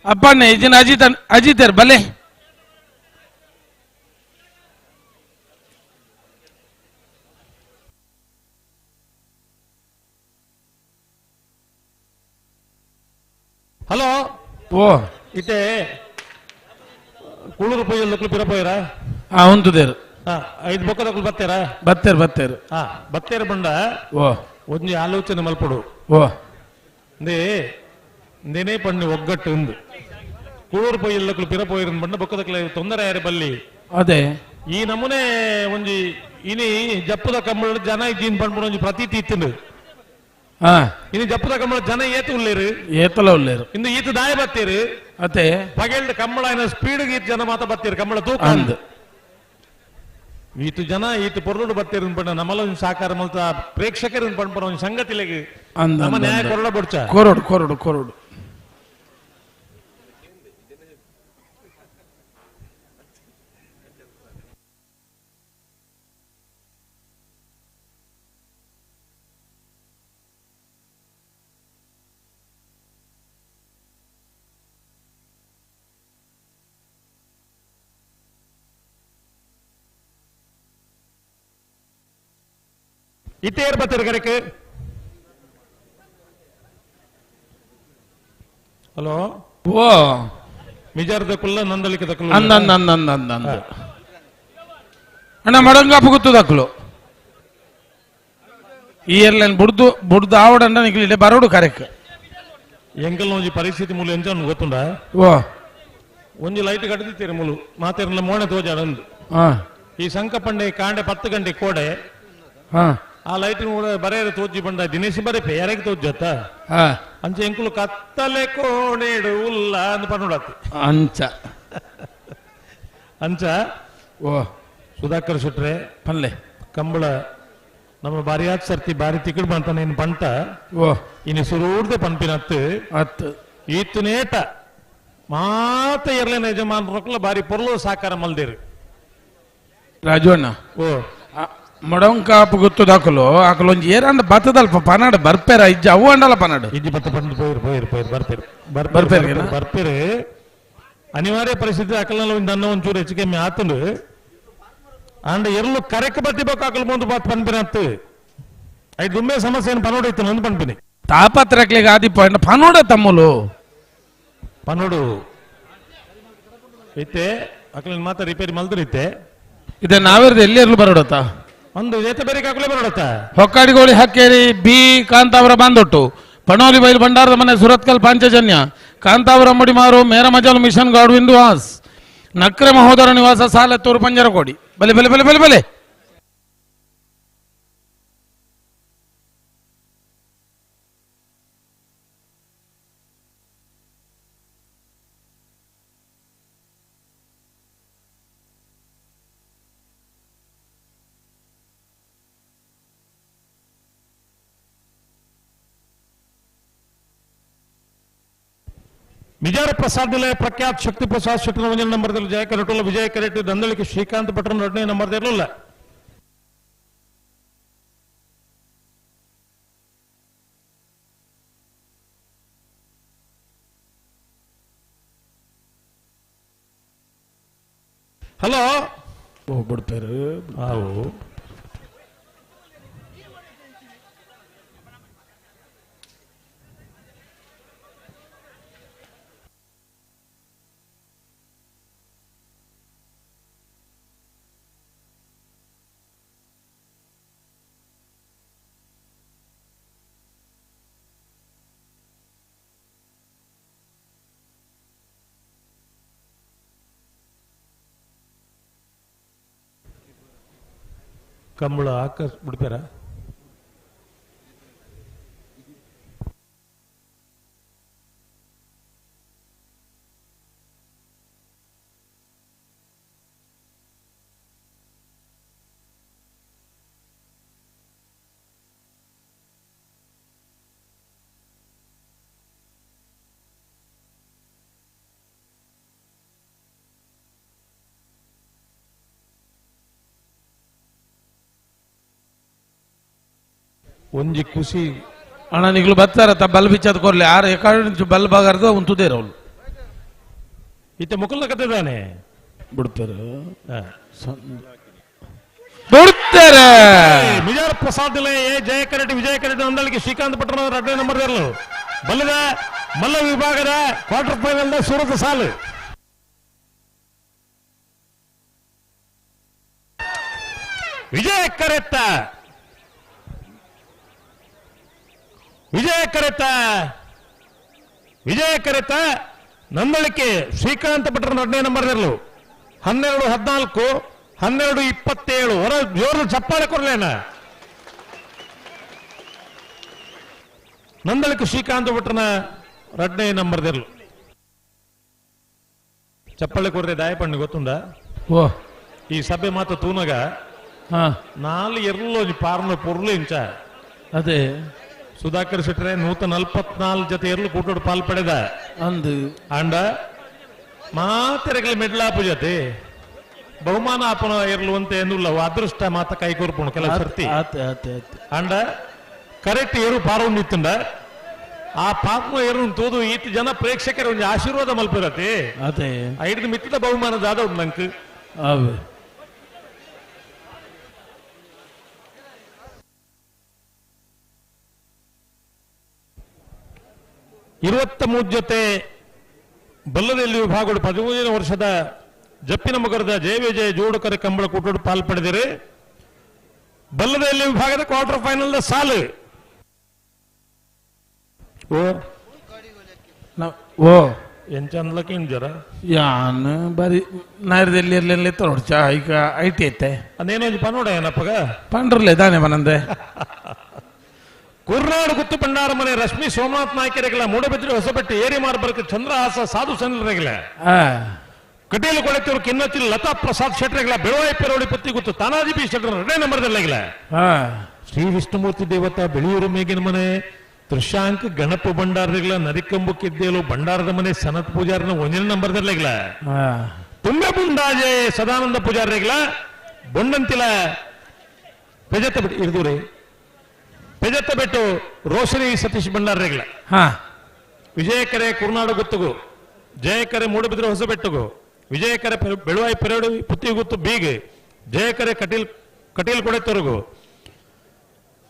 ಅಪ್ಪಣ್ಣ ಇಜಿನ ಅಜಿತ್ ಅಜಿತರ್ ಬಲೆ ಹಲೋ ಓ ಇತ್ತೆ ಕುಳೂರು ಪೊಯ್ಯಲ್ ಪಿರ ಪೋಯರ ಉಂತುದೇರು ಐದು ಬೊಕ್ಕದಕ್ಕಲು ಬತ್ತೇರ ಬತ್ತೇರು ಬತ್ತೇರು ಬತ್ತೇರು ಬಂಡ ಓ ಒಂಜಿ ಆಲೋಚನೆ ಮಲ್ಪಡು ಓ ನೇನೇ ಪಣ್ಣು ಒಗ್ಗಟ್ಟು ಉಂದು ಕುಳೂರು ಪೊಯ್ಯಲ್ಲಕ್ಕಲು ಪಿರ ಪೋಯಿರ ಬಂಡ ಬೊಕ್ಕದಕ್ಕಲ ತೊಂದರೆ ಯಾರು ಬಲ್ಲಿ ಅದೇ ಈ ನಮೂನೆ ಒಂಜಿ ಇನಿ ಜಪ್ಪುದ ಕಂಬಳ ಜನ ಇದ್ದೀನಿ ಪಂಡ್ಪುಣ ಒಂಜಿ ಪ್ರತೀತಿ ಇತ್ತಿಂದು ಇನಿ ಜಪ್ಪುದ ಕಂಬಳ ಜನ ಏತು ಉಳ್ಳೇರು ಏತಲ ಉಳ್ಳೇರು ಇಂದು ಈತ ದಾಯ ಬತ್ತೀರು ಅದೇ ಪಗೆಲ್ಡ್ ಕಂಬಳ ಸ್ಪೀಡ್ ಈತ ಜನ ಮಾತ ಬತ್ತೀರು ಕಂಬಳ ತೂಕ ಅಂದ್ ಈತು ಜನ ಈತು ಪೊರ್ಲುಡು ಬತ್ತೀರು ಪಂಡ ನಮ್ಮಲ ಒಂಜಿ ಸಾಕಾರ ಮಲ್ತ ಪ್ರೇಕ್ಷಕರು ಪಂಡ್ಪುಣ ಒಂಜಿ ಸಂಗತಿಲೆಗ್ ಅಂದ್ ನಮ್ಮ ನ್ಯಾಯ ಕೊರಡ ಬೊಡ್ಚ ಕೊರಡು ಕೊರಡು ಕೊರಡು ಇತ್ತೇರ್ ಬತ್ತೀರು ಕರೆಕ್ ಹಲೋ ಓ ಮಿಜಾರ್ದ ಕುಲ್ಲ ನಂದಲಿಕ ದಕ್ಕಲು ಅಂದ ಅಂದ ಅಂದ ಅಂದ ಅಂದ ಅಂದ ಅಣ್ಣ ಮಡಂಗಾಪು ಗೊತ್ತದಕ್ಕಲು ಈ ಏರ್ಲೈನ್ ಬುಡ್ದು ಬುಡ್ದು ಆವಡಂಡ ನಿಕ್ಲಿಡೆ ಬರೋಡು ಕರೆಕ್ ಎಂಕಲ್ ಒಂಜಿ ಪರಿಸ್ಥಿತಿ ಮೂಲ ಎಂಚ ಗೊತ್ತುಂಡ ಓ ಒಂಜಿ ಲೈಟ್ ಕಟ್ಟದಿತ್ತೀರಿ ಮೂಲು ಮಾತೇರ್ಲ ಮೋಣೆ ತೋಜಾಡಂದು ಈ ಸಂಕಪಂಡೆ ಕಾಂಡೆ 10 ಗಂಟೆ ಕೋಡೆ ಆ ಲೈಟ್ ಬರೇರೆ ತೋಜಿ ಬಂಡ ದಿನೇಶ್ ಬರೇಪೆ ಯಾರಿಗೆ ತೋಜತ್ತ ಅಂಚೆ ಎಂಕುಲು ಕತ್ತಲೆ ಕೋಣೆಡು ಉಲ್ಲ ಅಂದ್ ಪನ್ನುಡತ್ತಿ ಅಂಚ ಅಂಚ ಓ ಸುಧಾಕರ್ ಶೆಟ್ರೆ ಪಲ್ಲೆ ಕಂಬಳ ನಮ್ಮ ಬಾರಿಯಾತ್ ಸರ್ತಿ ಬಾರಿ ತಿಕ್ಕಡ್ ಬಂತ ನೀನು ಪಂಟ ಓ ಇನಿ ಸುರೂರ್ದೆ ಪನ್ಪಿನತ್ತು ಅತ್ತು ಈತನೇಟ ಮಾತ ಎರ್ಲೇನ ಯಜಮಾನರಕ್ಲ ಬಾರಿ ಪೊರ್ಲು ಸಾಕಾರ ಮಲ್ದಿರು ರಾಜು ಅಣ್ಣ ಓ ಮೊಡಂಕಾಪು ಗೊತ್ತು ದಾಕಲು ಆಕಲು ಒಂಜಿ ಏರಂಡ ಬತ್ತದಲ್ಪ ಪನಾಡು ಬರ್ಪೇರ ಇಜ್ಜ ಅವು ಅಂಡಲ ಪನಾಡು ಇಜ್ಜಿ ಬತ್ತ ಪಂಡ್ ಪೋಯಿರು ಪೋಯಿರು ಪೋಯಿರು ಬರ್ಪೇರು ಬರ್ಪೇರು ಬರ್ಪೇರು ಅನಿವಾರ್ಯ ಪರಿಸ್ಥಿತಿ ಅಕಲ್ನಲ್ಲಿ ಒಂದು ಅನ್ನ ಒಂಚೂರು ಹೆಚ್ಚು ಕಮ್ಮಿ ಆತಂದು ಅಂಡ ಎರ್ಲು ಕರೆಕ್ ಬತ್ತಿಬೇಕು ಅಕಲ್ ಮುಂದೆ ಬಾತ್ ಪನ್ಪಿನ ಅತ್ತು ಐದು ದುಮ್ಮೆ ಸಮಸ್ಯೆ ಏನು ಪನೋಡು ಇತ್ತು ನಂದು ಪನ್ಪಿನಿ ತಾಪತ್ರಕ್ಲಿಗೆ ಆದಿ ಪಾಯಿಂಟ್ ಪನೋಡ ತಮ್ಮಲು ಪನೋಡು ಇತ್ತೆ ಅಕಲಿನ ಮಾತ ರಿಪೇರಿ ಮಲ್ದ್ರು ಇತ್ತೆ ಇದೆ ನಾವೇರ್ದು ಎಲ್ಲಿ ಎರ್ಲು ಬರೋಡತ್ತ ಒಂದು ಏತ ಬೇರೆ ಕಾಕುಲೆ ಬರೋಡತ್ತ ಹೊಕ್ಕಾಡಿಗೋಳಿ ಹಕ್ಕೇರಿ ಬಿ ಕಾಂತಾವರ ಬಾಂದೊಟ್ಟು ಪಣೋಲಿ ಬೈಲು ಭಂಡಾರದ ಮನೆ ಸುರತ್ಕಲ್ ಪಾಂಚಜನ್ಯ ಕಾಂತಾವರ ಮುಡಿಮಾರು ಮೇರ ಮಜಲು ಮಿಷನ್ ಗಾಡ್ವಿಂದು ವಾಸ್ ನಕ್ರೆ ಮಹೋದರ ನಿವಾಸ ಸಾಲತ್ತೂರು ಪಂಜರಕೋಡಿ ಬಲೆ ಬಲೆ ಬಲೆ ಬಲೆ ಬಲೆ Mijar Prasad ನಿಲಯ ಪ್ರಖ್ಯಾತ ಶಕ್ತಿ ಪ್ರಸಾದ್ ಶೆಟ್ಟರ್ ಒಂಜನೇ ನಂಬರ್ ಜಯ ಕರೆಟುಲ್ಲ ವಿಜಯ ಕರೆಟ್ ದಂದಳಿಕೆ ಶ್ರೀಕಾಂತ್ ಭಟ್ರ ಎರಡನೇ ನಂಬರ್ ಇರಲಿಲ್ಲ. ಹಲೋ ಬಿಡ್ತಾರೆ ನಾವು ಕಂಬಳ ಹಾಕ ಬಿಡ್ತಾರ. ಒಂಜಿ ಖುಷಿ ಅಣ್ಣ ನಿಗ್ಲು ಬತ್ತಾರ ತ ಬಲ್ ಬಿಚ್ಚದ ಕೊರ್ಲಿ ಆರು ಎಕಾಡು ಬಲ್ ಬಾಗಾರ್ದ ಉಂತುದೇರ ಅವಳು ಇತ್ತೆ ಮುಕುಲ್ನ ಕತೆ ತಾನೆ ಬಿಡ್ತಾರೆ ಬಿಡ್ತಾರೆ. ಮಿಜಾರ್ ಪ್ರಸಾದ್ ನಿಲಯ ಜಯ ಕರೆಟ್ ವಿಜಯ ಕರೆಟ್ ನಂದಳಿಕೆ ಶ್ರೀಕಾಂತ್ ಪಟ್ಟಣ ಎರಡನೇ ನಂಬರ್ ಇರಲು ಬಲ್ಲದ ಮಲ್ಲ ವಿಭಾಗದ ಕ್ವಾರ್ಟರ್ ಫೈನಲ್ ಸೂರತ್ ಸಾಲು. ವಿಜಯ ಕರೆತ್ತ ವಿಜಯ ಕರೆತ ವಿಜಯ ಕರೆತ ನಂದಳಿಕೆ ಶ್ರೀಕಾಂತ ಭಟ್ರ ಎರಡನೇ ನಂಬರ್ ಇರಲು 12 14 12 27 ಹೊರ ಜೋರು ಚಪ್ಪಾಳೆ ಕೊಡ್ಲೇನ. ನಂದಳಿಕೆ ಶ್ರೀಕಾಂತ ಭಟ್ರನ ಎರಡನೇ ನಂಬರ್ ಇರಲು ಚಪ್ಪಾಳೆ ಕೊರದೆ ದಾಯಪಣ್ಣು ಗೊತ್ತುಂಡ. ಈ ಸಭೆ ಮಾತ್ರ ತೂನಗ ನಾಲ್ ಎರ್ಲು ಪಾರ್ನ ಪೊರ್ಲು ಇಂಚ ಅದೇ ಸುಧಾಕರ್ ಶೆಟ್ಟರೆ 144 ಜೊತೆ ಎರ್ಲು ಕೂಟೋಡು ಪಾಲ್ ಪಡೆದ ಅಂದು ಅಂಡ ಮಾತೆರೆಗಳ ಮೆಡ್ಲಾಪು ಜೊತೆ ಬಹುಮಾನ ಆಪನ ಎರ್ಲು ಅಂತ ಏನುಲ್ಲ ಅದೃಷ್ಟ ಮಾತ ಕೈ ಕೋರ್ಪುಣು ಕೆಲವು ಸರ್ತಿ ಅಂಡ ಕರೆಕ್ಟ್ ಏರು ಪಾರೊಂದಿತ್ತುಂಡ ಆ ಪಾಪ್ನ ಏರು ತೋದು ಈತ ಜನ ಪ್ರೇಕ್ಷಕರ ಒಂದು ಆಶೀರ್ವಾದ ಮಲ್ಪಿರತ್ತೆ ಅದೇ ಐದು ಮಿತ್ತದ ಬಹುಮಾನ ದಾದ ಉಂಟು ನಂಗೆ. ಇರುವತ್ತ ಮೂರು ಜೊತೆ ಬಲ್ಲದಲ್ಲಿ ವಿಭಾಗಗಳು 13 ವರ್ಷದ ಜಪ್ಪಿನ ಮಗರದ ಜಯ ವಿಜಯ ಜೋಡುಕರೆ ಕಂಬಳ ಕೂಟೋಡು ಪಾಲ್ ಪಡೆದಿರಿ. ಬಲ್ಲದಲ್ಲಿ ವಿಭಾಗದ ಕ್ವಾರ್ಟರ್ ಫೈನಲ್ ಸಾಲು ಓ ಓ ಎಂಚಂದ್ಲಕ್ಕೆ ಜರ ಯಾನ್ ಬಾರಿ ನಾಯರದಲ್ಲಿ ಇರ್ಲಿಲ್ಲ ನೋಡ್ಚಾ ಈಗ I T ಐತೆ ಅದೇನೋ ಪನ್ನೋಡ ಏನಪ್ಪಗ ಪಂಡ್ರಲ್ಲೇ ದಾನೆ ಬನಂದೆ. ಕುರ್ನಾಡು ಗುತ್ತು ಭಂಡಾರ ಮನೆ ರಶ್ಮಿ ಸೋಮನಾಥ್ ನಾಯ್ಕರೆಗಳ ಮೂಡಬಿದ್ರೆ ಹೊಸಬೆಟ್ಟು ಏರಿ ಮಾರ್ಬರ್ಕ ಚಂದ್ರಹಾಸ ಸಾಧು ಸನ್ರೆಗಳ ಕಟೀಲು ಕೊಳೆತವರು ಕಿನ್ನತಿಲ್ ಲತಾ ಪ್ರಸಾದ್ ಶೆಟ್ಟರೆಗಳ ಬೆಳವಾಯಿ ಪೆರೋಡಿ ಪತ್ತಿ ಗುತ್ತು ತಾನಾಜಿ ಬಿ ಶೆಟ್ಟರ್ ಎರಡನೇ ನಂಬರ್ದಲ್ಲಾಗಿಲ್ಲ. ಶ್ರೀ ವಿಷ್ಣುಮೂರ್ತಿ ದೇವತಾ ಬೆಳೆಯೂರು ಮೇಗಿನ ಮನೆ ತ್ರಿಶಾಂಕ್ ಗಣಪ ಭಂಡಾರಗಳ ನರಿಕಂಬು ಕಿದ್ದೇಲು ಭಂಡಾರದ ಮನೆ ಸನತ್ ಪೂಜಾರನ ಒಂದನೇ ನಂಬರ್ದಲ್ಲಾಗಿಲ್ಲ. ತುಂಬೆ ಬುಂಡಾಜೆ ಸದಾನಂದ ಪೂಜಾರರೆಗಳ ಬೊಂಡಂತಿಲ ಪೆಜತ್ತ ಬಿಟ್ಟು ಇರ್ದೂರಿ ಪೆಜತ್ತ ಬೆಟ್ಟು ರೋಷನಿ ಸತೀಶ್ ಭಂಡಾರರೆಗಳ ವಿಜಯಕರೆ ಕುರ್ನಾಡು ಗುತ್ತುಗು ಜಯಕರೆ ಮೂಡಬಿದ್ರೆ ಹೊಸಬೆಟ್ಟುಗು ವಿಜಯಕರೆ ಬೆಳುವಾಯಿ ಪೆರಡು ಪುತ್ತಿಗುತ್ತು ಬೀಗ್ ಜಯಕರೆ ಕಟೀಲ್ ಕಟೀಲ್ ಕೊಡೆತೊರಗು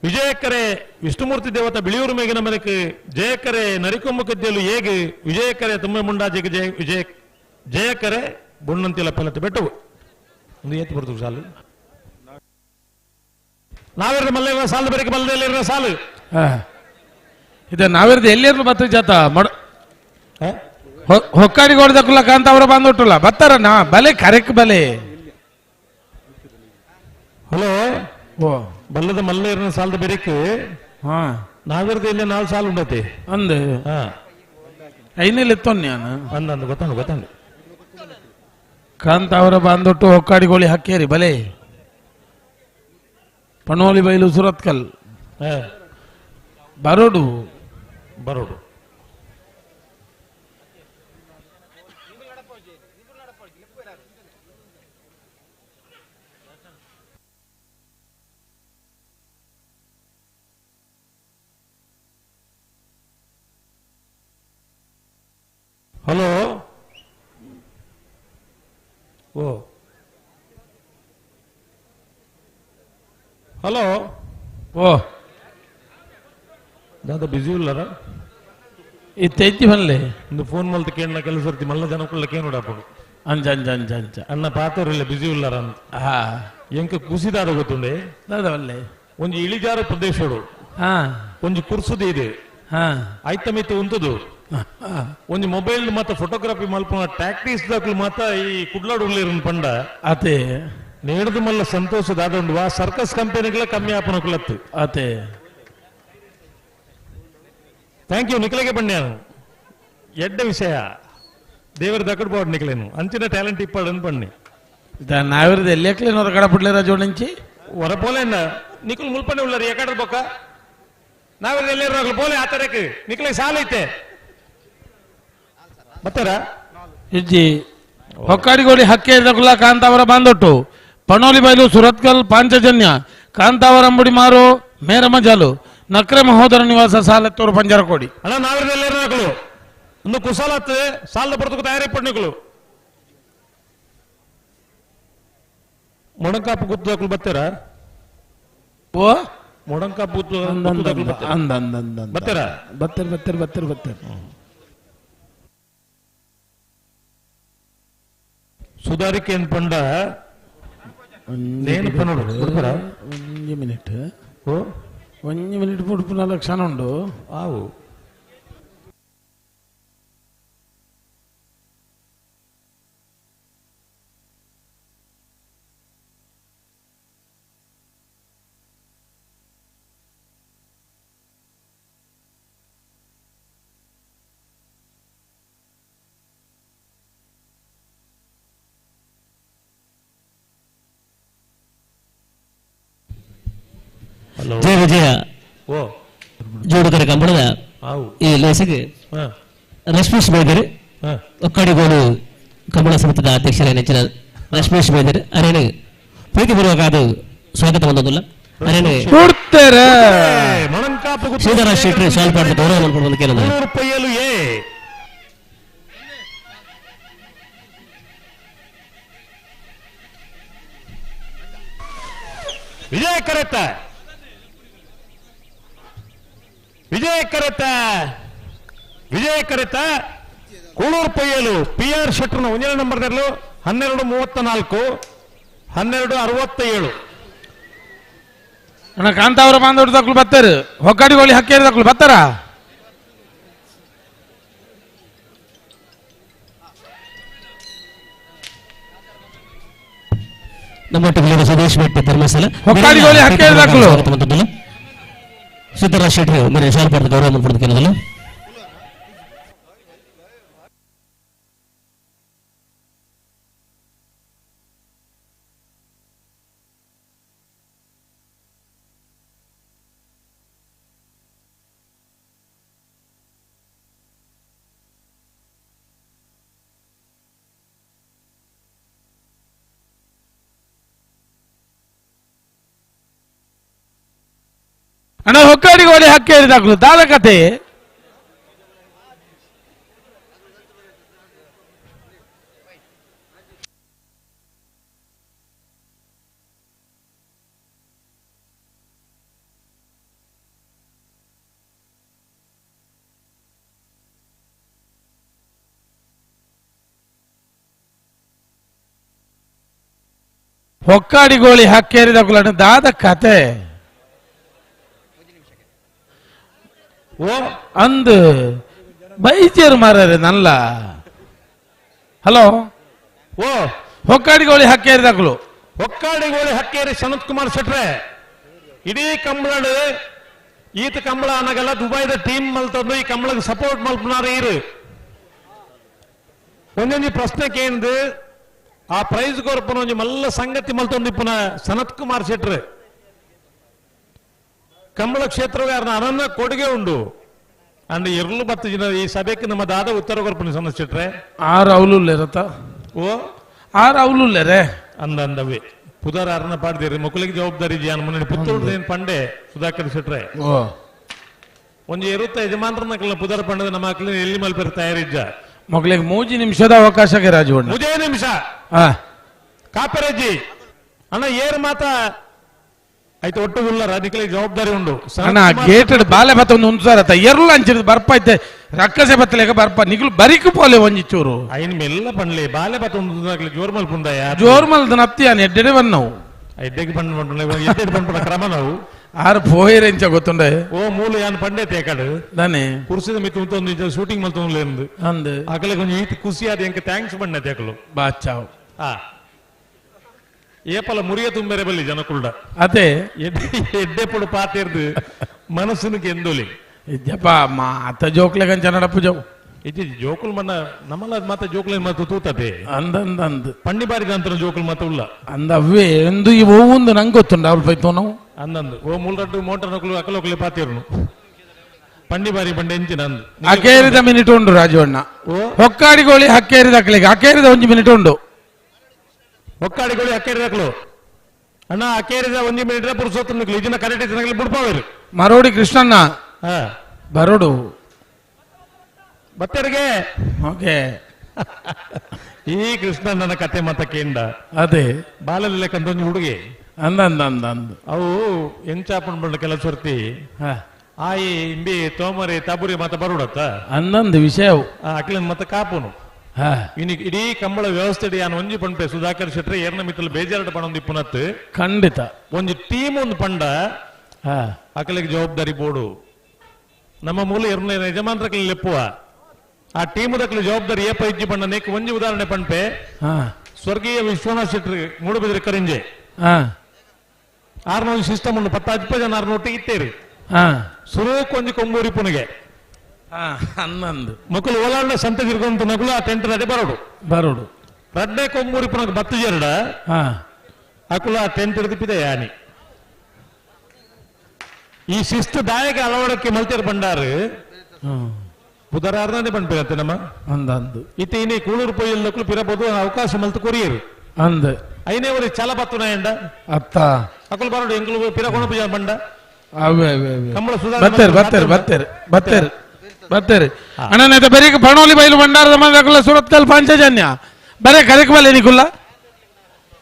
ವಿಜಯಕರೆ ವಿಷ್ಣುಮೂರ್ತಿ ದೇವತಾ ಬಿಳಿಯೂರು ಮೇಗಿನ ಮನೆಗೆ ಜಯಕರೆ ನರಿಕೊಂಬ ಕದ್ದೆಲು ಏಗ್ ವಿಜಯಕರೆ ತುಂಬ ಮುಂಡಾಜಿಗೆ ಜಯ ವಿಜಯ ಜಯಕರೆ ಬೊಣ್ಣಂತಿಲ ಪೆಲತ್ತು ಬೆಟ್ಟವು ಒಂದು ಏತು ಬರ್ತದೆ ಸಾಲು ನಾವಿರದ ಮಲ್ಲ ಸಾಲು ಬರೀಕೆ ಮಲ್ಲದಲ್ಲಿರೋ ಸಾಲು ಇದು ನಾವಿರದ ಎಲ್ಲಿರ್ಲು ಬತ್ತ ಜಾತ ಮಡ ಹೊಕ್ಕಾಡಿ ಹೊಡೆದಕ್ಕಲ್ಲ ಕಾಂತ ಅವರ ಬಂದ್ಬಿಟ್ಟಲ್ಲ ಬತ್ತಾರ ನಾ ಬಲೆ ಕರೆಕ್ ಬಲೆ. ಹಲೋ ಓ ಬಲ್ಲದ ಮಲ್ಲೇರಿನ ಸಾಲದ ಬೆರಕೆ ನಾವಿರದ ಇಲ್ಲಿ 4 ಸಾಲು ಉಂಡತಿ ಅಂದು ಐನಲ್ಲಿ ಎತ್ತೊನ್ನೆ ಅಂದ ಗೊತ್ತಾಂಡು ಗೊತ್ತಾಂಡು ಕಾಂತ ಅವರ ಬಂದ್ಬಿಟ್ಟು ಹೊಕ್ಕಾಡಿಗೋಳಿ ಹಾಕೇರಿ ಬಲೆ ಪಣೋಲಿ ಬೈಲು ಸುರತ್ಕಲ್ ಬರೋಡು ಬರೋಡು ಓ ಹಲೋ ಓ ದಾದ ಬಿಸಿ ಉಲ್ಲರ ಇತ್ತೈತಿ ಬನ್ಲೆ ಒಂದು ಫೋನ್ ಮಲ್ತ ಕೇಳನ ಕೆಲಸ ಇರ್ತಿ ಮಲ್ಲ ಜನಕ್ಕುള്ള ಕೇನುಡಾಪಡು ಅಂಚ ಅಂಚ ಅಂಚ ಅಂಚ ಅಣ್ಣ ಪಾತವ್ರಿಲ್ಲ ಬಿಸಿ ಉಲ್ಲಾರ ಅಂತ ಹಾ ಎಂಕ ಕುಸಿದಾದ ಗೊತ್ತುಂಡೆ ದಾದ ಬಲ್ಲೆ ಒಂಜಿ ಇಳಿಜಾರು ಪ್ರದೇಶಡು ಹಾ ಒಂಜಿ ಕುರ್ಸುದು ಇದೆ ಹಾ ಐತಮಿತ್ತು ಉಂಟದು ಒಂಜಿ ಮೊಬೈಲ್ ಮತ್ತ ಫೋಟೋಗ್ರಫಿ ಮಲ್ಪುನ ಟ್ಯಾಕ್ಟೀಸ್ ದಾಕಲು ಮಾತ ಈ ಕುಡ್ಲಾಡು ಉಲ್ಲೇರನ್ ಪಂಡ ಅತೆ ನೇಡದು ಮಲ್ಲ ಸಂತೋಷ ದಾದ ಉಂಡು ವಾ ಸರ್ಕಸ್ ಕಂಪನಿಗಳ ಕಮ್ಮಿ ಆಪನ ಕುಲತ್ತು ಅತೆ thank you ನಿಖಲಿಗೆ ಬಣ್ಣ ಎಡ್ಡ ವಿಷಯ ದೇವರ ದಕ್ಕಡ್ ಬೋರ್ಡ್ ನಿಖಲೇನು ಅಂಚಿನ ಟ್ಯಾಲೆಂಟ್ ಇಪ್ಪಾಡನ್ ಬಣ್ಣಿ ನಾವಿರದ ಎಲ್ಯಕ್ಲೇನೋರ ಕಡಪಡ್ಲೇರ ಜೋಡಿಂಚಿ ಹೊರಪೋಲೇನ ನಿಖಲ್ ಮುಲ್ಪನೆ ಉಳ್ಳಾರ ಎಕಡ ಬೊಕ್ಕ ನಾವಿರದ ಎಲ್ಲೇರು ಪೋಲೆ ಆತರಕ್ಕೆ ನಿಖಲೆ ಸಾಲ ಐತೆ ಬತ್ತಾರ ಇಜ್ಜಿ ಹೊಕ್ಕಾಡಿಗೋಡಿ ಹಕ್ಕೆ ಇದ್ದಕುಲ ಕಾಂತಾವರ ಬಾಂದೊಟ್ಟು ಪಣೋಲಿ ಬೈಲು ಸುರತ್ಕಲ್ ಪಾಂಚಜನ್ಯ ಕಾಂತಾವರ ಅಂಬುಡಿ ಮಾರು ಮೇರಮ ಜಾಲು ನಕ್ರೆ ಮಹೋದರ ನಿವಾಸ ಸಾಲತ್ತೂರು ಪಂಜರಕೋಡಿ ಅಣ್ಣ ನಾವಿರದ ಎಲ್ಲೇರು ನಕಲು ಒಂದು ಕುಶಾಲತ್ ಸಾಲದ ಬರ್ತಕ ತಯಾರಿ ಪಡ್ನಿಕಲು ಮೊಣಕಾಪು ಗುತ್ತದಾಕಲು ಬತ್ತೀರಾ ಓ ಮೊಣಕಾಪು ಗುತ್ತದಾಕಲು ಅಂದ ಅಂದ ಅಂದ ಬತ್ತೀರಾ ಬತ್ತರ ಬತ್ತರ ಬತ್ತರ ಬತ್ತರ ಸುಧಾರಿಕೆ ಏನ್ ಪಂಡ ನೇನು ಪನ್ನೋಡು ಬಿಡ್ಪರ ಒಂಜಿ ಮಿನಿಟ್ ಓ ಒಂಜಿ ಮಿನಿಟ್ ಬುಡ್ಪುನ ಲಕ್ಷಣ ಉಂಡು ಆವು ಜಯ ವಿಜಯ ಓ ಜೋಡುಕರ ಕಂಬಳದ ಆವು ಈ ಲೇಸಿಗೆ ಹಾ ರಶ್ಮೀಶ್ ಬೈದರು ಹಾ ಒಕ್ಕಡಿಗೋಡು ಕಂಬಳ ಸಮಿತಿದ ಅಧ್ಯಕ್ಷರ ನೆಚ್ಚಿನ ರಶ್ಮೀಶ್ ಬೈದರು ಅರೇನು ಪ್ರೀತಿಪೂರ್ವಕ ಅದು ಸ್ವಾಗತ ಬಂದದಲ್ಲ ಅರೇನು ಕೊಡ್ತಾರೆ ಮೊಣಕಾಪು ಶ್ರೀಧರ ಶೆಟ್ಟಿ ಶಾಲ್ ಪಾಡದ ಗೌರವ ಮಲ್ಪಡು ಕೇಳೋದು ರೂಪಾಯಿಯಲು ಎ ವಿಜಯ ಕರೆತ ವಿಜಯ ಕರೆತ ವಿಜಯ ಕರೆತ ಕೂಳೂರು ಪೈಯಲು ಪಿ ಆರ್ ಶೆಟ್ಟರ್ನ ಒಂದನೇ ನಂಬರ್ 12:34 12:67 ಅಣ್ಣ ಕಾಂತಾವರ ಬಾಂಧವ್ರ ದಕ್ಕಲು ಬತ್ತಾರೆ ಹೊಕ್ಕಾಡಿಗೋಳಿ ಹಕ್ಕೇರಿ ದಕ್ಕಲು ಬತ್ತಾರ ನಮ್ಮೊಟ್ಟಿಗೆ ಸುದೇಶ್ ಭಟ್ ಧರ್ಮಸ್ಥಳ ಹೊಕ್ಕಾಡಿಗೋಳಿ ಹಕ್ಕೇರಿ ದಕ್ಕಲು ಸ್ವಾಗತ ಬಂದದ್ದಲ್ಲ ಸಿದ್ದರಾಜ್ ಶೆಟ್ಟಿ ಮೇರೆ ಶಾಲ್ ಪಾಡದ ಗೌರವ ಮಲ್ಪಡು ಕೇಳೋದಲ್ಲ ಅಣ್ಣ ಹೊಕ್ಕಾಡಿಗೋಳಿ ಹಕ್ಕೇರಿ ದಾಖಲು ದಾದ ಕತೆ ಹೊಕ್ಕಾಡಿಗೋಳಿ ಹಕ್ಕೇರಿ ದಾಖಲು ಅಣ್ಣ ದಾದ ಕತೆ ಓ ಅಂದು ಬೈಚೇರು ಮಾರ್ರೆ ನಲ್ಲ ಹಲೋ ಓ ಹೊಕ್ಕಾಡಿಗೋಳಿ ಹಕ್ಕೇರಿ ದಾಖಲು ಹೊಕ್ಕಾಡಿಗೋಳಿ ಹಕ್ಕೇರಿ ಸನತ್ ಕುಮಾರ್ ಶೆಟ್ರೆ ಇಡೀ ಕಂಬಳಡು ಈತ ಕಂಬಳ ಅನ್ನಗಲ್ಲ ದುಬೈದ ಟೀಮ್ ಮಲ್ತಂದು ಈ ಕಂಬಳಗೆ ಸಪೋರ್ಟ್ ಮಲ್ಪನಾರ ಇರು ಒಂದೊಂದು ಪ್ರಶ್ನೆ ಕೇಂದು ಆ ಪ್ರೈಸ್ ಕೊರಪನ ಒಂಜಿ ಮಲ್ಲ ಸಂಗತಿ ಮಲ್ತೊಂದು ಇಪ್ಪನ ಸನತ್ ಕುಮಾರ್ ಶೆಟ್ರೆ ಕಂಬಳ ಕ್ಷೇತ್ರವೇ ಅರನ್ನ ಕೊಡುಗೆ ಉಂಡು ಅಂಡ್ ಎರ್ಲು ಬತ್ತು ಜನ ಈ ಸಭೆಗೆ ನಮ್ಮ ದಾದ ಉತ್ತರ ಕೊರಪನ ಸನತ್ ಶೆಟ್ರೆ ಆರು ಅವಲುಲ್ಲೇರತ್ತ ಓ ಆರು ಅವಲುಲ್ಲೇರೆ ಅಂದ ಅಂದವೇ ಪುದರ್ ಅರನ್ನ ಪಾಡ್ದಿರಿ ಮಕ್ಕಳಿಗೆ ಜವಾಬ್ದಾರಿ ಜಾನ್ ಮುನ್ನಡಿ ಪುತ್ತೂರು ಏನ್ ಪಂಡೆ ಸುಧಾಕರ್ ಶೆಟ್ರೆ ಓ ಒಂಜಿ ಇರುತ್ತ ಯಜಮಾನ್ರನ್ನ ಕಲ್ಲ ಪುದರ್ ಪಂಡದ ನಮ್ಮ ಮಕ್ಕಳು ಎಲ್ಲಿ ಮಲ್ಪೆರ ತಯಾರಿದ್ದ ಮಗಳಿಗೆ ಮೂಜಿ ನಿಮಿಷದ ಅವಕಾಶಕ್ಕೆ ರಾಜು ಮುಜೇ ನಿಮಿಷ ಹಾ ಕಾಪೆರಜ್ಜಿ ಅಣ್ಣ ಏರ್ ಮಾತ ಆಯ್ತು ಒಟ್ಟು ಉಳ್ಳಾರ ನಿಕ್ಲೆ ಜವಾಬ್ದಾರಿ ಉಂಡು. ಅಣ್ಣ ಗೇಟೆಡ್ ಬಾಲೆ ಬತ್ತ ಒಂದು ಉಂಚಾರ ಎರ್ಲು ಅಂಚಿದ ಬರ್ಪ ಐತೆ ರಕ್ಕಸೆ ಬತ್ತಲೇಕ ಬರ್ಪ ನಿಕ್ಲು ಬರಿಕು ಪೋಲೆ ಒಂಜಿ ಚೂರು ಐನ್ ಮೆಲ್ಲ ಪಣ್ಲೆ ಬಾಲೆ ಬತ್ತ ಒಂದು ಜೋರ್ಮಲ್ ಪುಂದಾಯ ಜೋರ್ಮಲ್ ನಪ್ತಿಯಾನ ಎಡ್ಡೆಡೆ ಬನ್ನವು ಎಡ್ಡೆಗೆ ಪಂಡ್ ಎಡ್ಡೆಡ್ ಪಂಡ್ಪುನ ಕ್ರಮ ನಾವು ಆರು ಪೋಯಿರೆಂಚ ಗೊತ್ತುಂಡೆ ಓ ಮೂಲ ಯಾನ್ ಪಂಡೆ ತೇಕಡು దాని ಕುರ್ಸಿದ ಮಿತ್ತು ಉಂತೊಂದು ಶೂಟಿಂಗ್ ಮಲ್ತೊಂದು ಎಂದು ಅಂದು ಅಕಲೆ ಕೊಂಚ ಈತ ಖುಷಿ ಆದ ಎಂಕ thanks ಬಣ್ಣ ತೇಕಲು ಬಾಚಾವ್ ಆ ಏಪಲ ಮುರಿಯ ತುಂಬೆರೆ ಬಲ್ಲಿ ಜನಕುಲ್ಡ ಅದೇ ಎಡ್ಡೆ ಪೊಡು ಪಾತೆರ್ದು ಮನಸ್ಸುನಿಗೆ ಎಂದೊಲಿ ಜಪ ಮಾತ ಜೋಕ್ಲೆ ಕಂಚ ನಡಪು ಜೋ ಇಜ್ಜಿ ಜೋಕುಲ್ ಮನ್ನ ನಮ್ಮಲ್ಲ ಮಾತ ಜೋಕುಲ ಮಾತು ತೂತತೆ ಅಂದಂದ ಅಂದ್ ಪಂಡಿ ಬಾರಿ ಅಂತರ ಜೋಕುಲ್ ಮಾತ ಉಲ್ಲ ಅಂದ ಅವೇ ಎಂದು ಈ ಒಂದು ನಂಗೆ ಗೊತ್ತುಂಡು ಅವಳು ಪೈತೋ ನಾವು ಅಂದಂದು ಓ ಮೂಲ್ರಡ್ಡು ಮೋಟರ್ ನಕಲು ಅಕಲೊಕಲೆ ಪಾತಿರ್ನು ಪಂಡಿ ಬಾರಿ ಬಂಡೆ ಎಂಚಿನ ಅಂದು ಅಕೇರಿದ ಮಿನಿಟ್ ಉಂಡು ರಾಜು ಅಣ್ಣ. ಹೊಕ್ಕಾಡಿಗೋಳಿ ಹಕ್ಕೇರಿದ ಅಕ್ಲಿಗೆ ಅಕೇರಿದ ಒಂಜಿ ಮಿನಿಟ್ ಉಂಡು. ಹೊಕ್ಕಾಡಿಗೋಳಿ ಹಕ್ಕೇರಿದ ಅಕ್ಲು ಅಣ್ಣ ಅಕೇರಿದ ಒಂಜಿ ಮಿನಿಟ್ ಪುರುಷೋತ್ತಮ ನಕಲು ಇದನ್ನ ಕರೆಕ್ಟ್ ಇದ್ದ ಬುಡ್ಪಾವೇರು ಮರೋಡಿ ಕೃಷ್ಣಣ್ಣ ಬರೋಡು ಬತ್ತರಿಗೆ ಓಕೆ. ಈ ಕೃಷ್ಣಣ್ಣನ ಕತೆ ಮತ ಕೇಂದ್ರ ಅದೇ ಬಾಲದ ಲೆಕ್ಕಂತ ಒಂಜಿ ಹುಡುಗಿ ಅಂದ ಅಂದ ಅಂದ ಅಂದ ಅವು ಎಂಚಾಪಣ್ ಬಂಡ ಕೆಲಸ ಸರ್ತಿ ಆಯಿ ಇಂಬಿ ತೋಮರಿ ತಬುರಿ ಮತ ಬರುಡತ್ತ ಅಂದಂದು ವಿಷಯ ಅಕ್ಲಿನ ಮತ ಕಾಪುನು ಇನಿ ಇಡೀ ಕಂಬಳ ವ್ಯವಸ್ಥೆ ಯಾನ್ ಒಂಜಿ ಪಂಪೆ ಸುಧಾಕರ್ ಶೆಟ್ರೆ ಏರ್ನ ಮಿತ್ತಲು ಬೇಜಾರಟ ಪಣೊಂದು ಇಪ್ಪುನತ್ ಖಂಡಿತ ಒಂಜಿ ಟೀಮ್ ಒಂದು ಪಂಡ ಅಕಲಿಗೆ ಜವಾಬ್ದಾರಿ ಬೋಡು ನಮ್ಮ ಮೂಲ ಎರ್ನ ಯಜಮಾನ್ರಕ್ಲಿ ಲೆಪ್ಪುವ ಆ ಟೀಮ್ ದಕ್ಲಿ ಜವಾಬ್ದಾರಿ ಏಪ ಇಜ್ಜಿ ಪಂಡ ನೇಕ್ ಒಂಜಿ ಉದಾಹರಣೆ ಪಂಪೆ ಸ್ವರ್ಗೀಯ ವಿಶ್ವನಾಥ್ ಶೆಟ್ರಿ ಮೂಡುಬಿದಿರೆ ಕರಿಂಜೆ ಆರ್ನೂರು ಸಿಸ್ಟಮ್ ಉಂಡು ಪತ್ತ ಅಜ್ಪ ಜನ ಆರ್ನೂರು ಇತ್ತೇರಿ ಸುರೂಕ್ ಒಂಜಿ ಕೊಂಬೂರಿ ಪುನಗೆ ಹನ್ನೊಂದು ಮಕ್ಕಳು ಓಲಾಂಡ ಸಂತೆ ತಿರ್ಗೊಂತ ನಗುಲು ಆ ಟೆಂಟ್ ನಡೆ ಬರೋಡು ಬರೋಡು ರಡ್ಡೆ ಕೊಂಬೂರಿ ಪುನಗೆ ಬತ್ತು ಜರಡ ಅಕುಲ ಆ ಟೆಂಟ್ ಹಿಡಿದಿಪ್ಪಿದೆ ಯಾನಿ ಈ ಶಿಸ್ತು ದಾಯಕ ಅಳವಡಕ್ಕೆ ಮಲ್ತೇರು ಬಂಡಾರು ಬುಧರಾರ್ನೇ ಬಂಡ್ಪಿರತ್ತೆ ನಮ್ಮ ಅಂದಂದು ಇತ್ತೆ ಇನ್ನೇ ಕೂಳೂರು ಪೊಯ್ಯಲ್ ಪಿರಬಹುದು ಅವಕಾಶ ಮಲ್ತು ಕೊರಿಯರು ಅಂದ ಐನೇ ಊರಿ ಚಲ ಬತ್ತುನಾಯಂಡ ಅತ್ತ ಅಕುಲು ಬರೋಡು ಎಂಕುಲು ಪಿರಕೊಣ ಪೂಜೆ ಬಂಡ ಅವೇ ಅವೇ ಕಂಬಳ ಸುಧಾರಣೆ ಬತ್ತೇರು ಬತ್ತೇರು ಬತ್ತೇರು ಬತ್ತೇರು ಬತ್ತೇರು ಅಣ್ಣ ಬರೀ ಪಣೋಲಿ ಬೈಲು ಬಂಡಾರದ ಮನೆ ಸುರತ್ಕಲ್ ಪಾಂಚಜನ್ಯ ಬರೇ ಕರೆಕ್ ಬಲ್ಲೆ ನಿಕುಲ್ಲ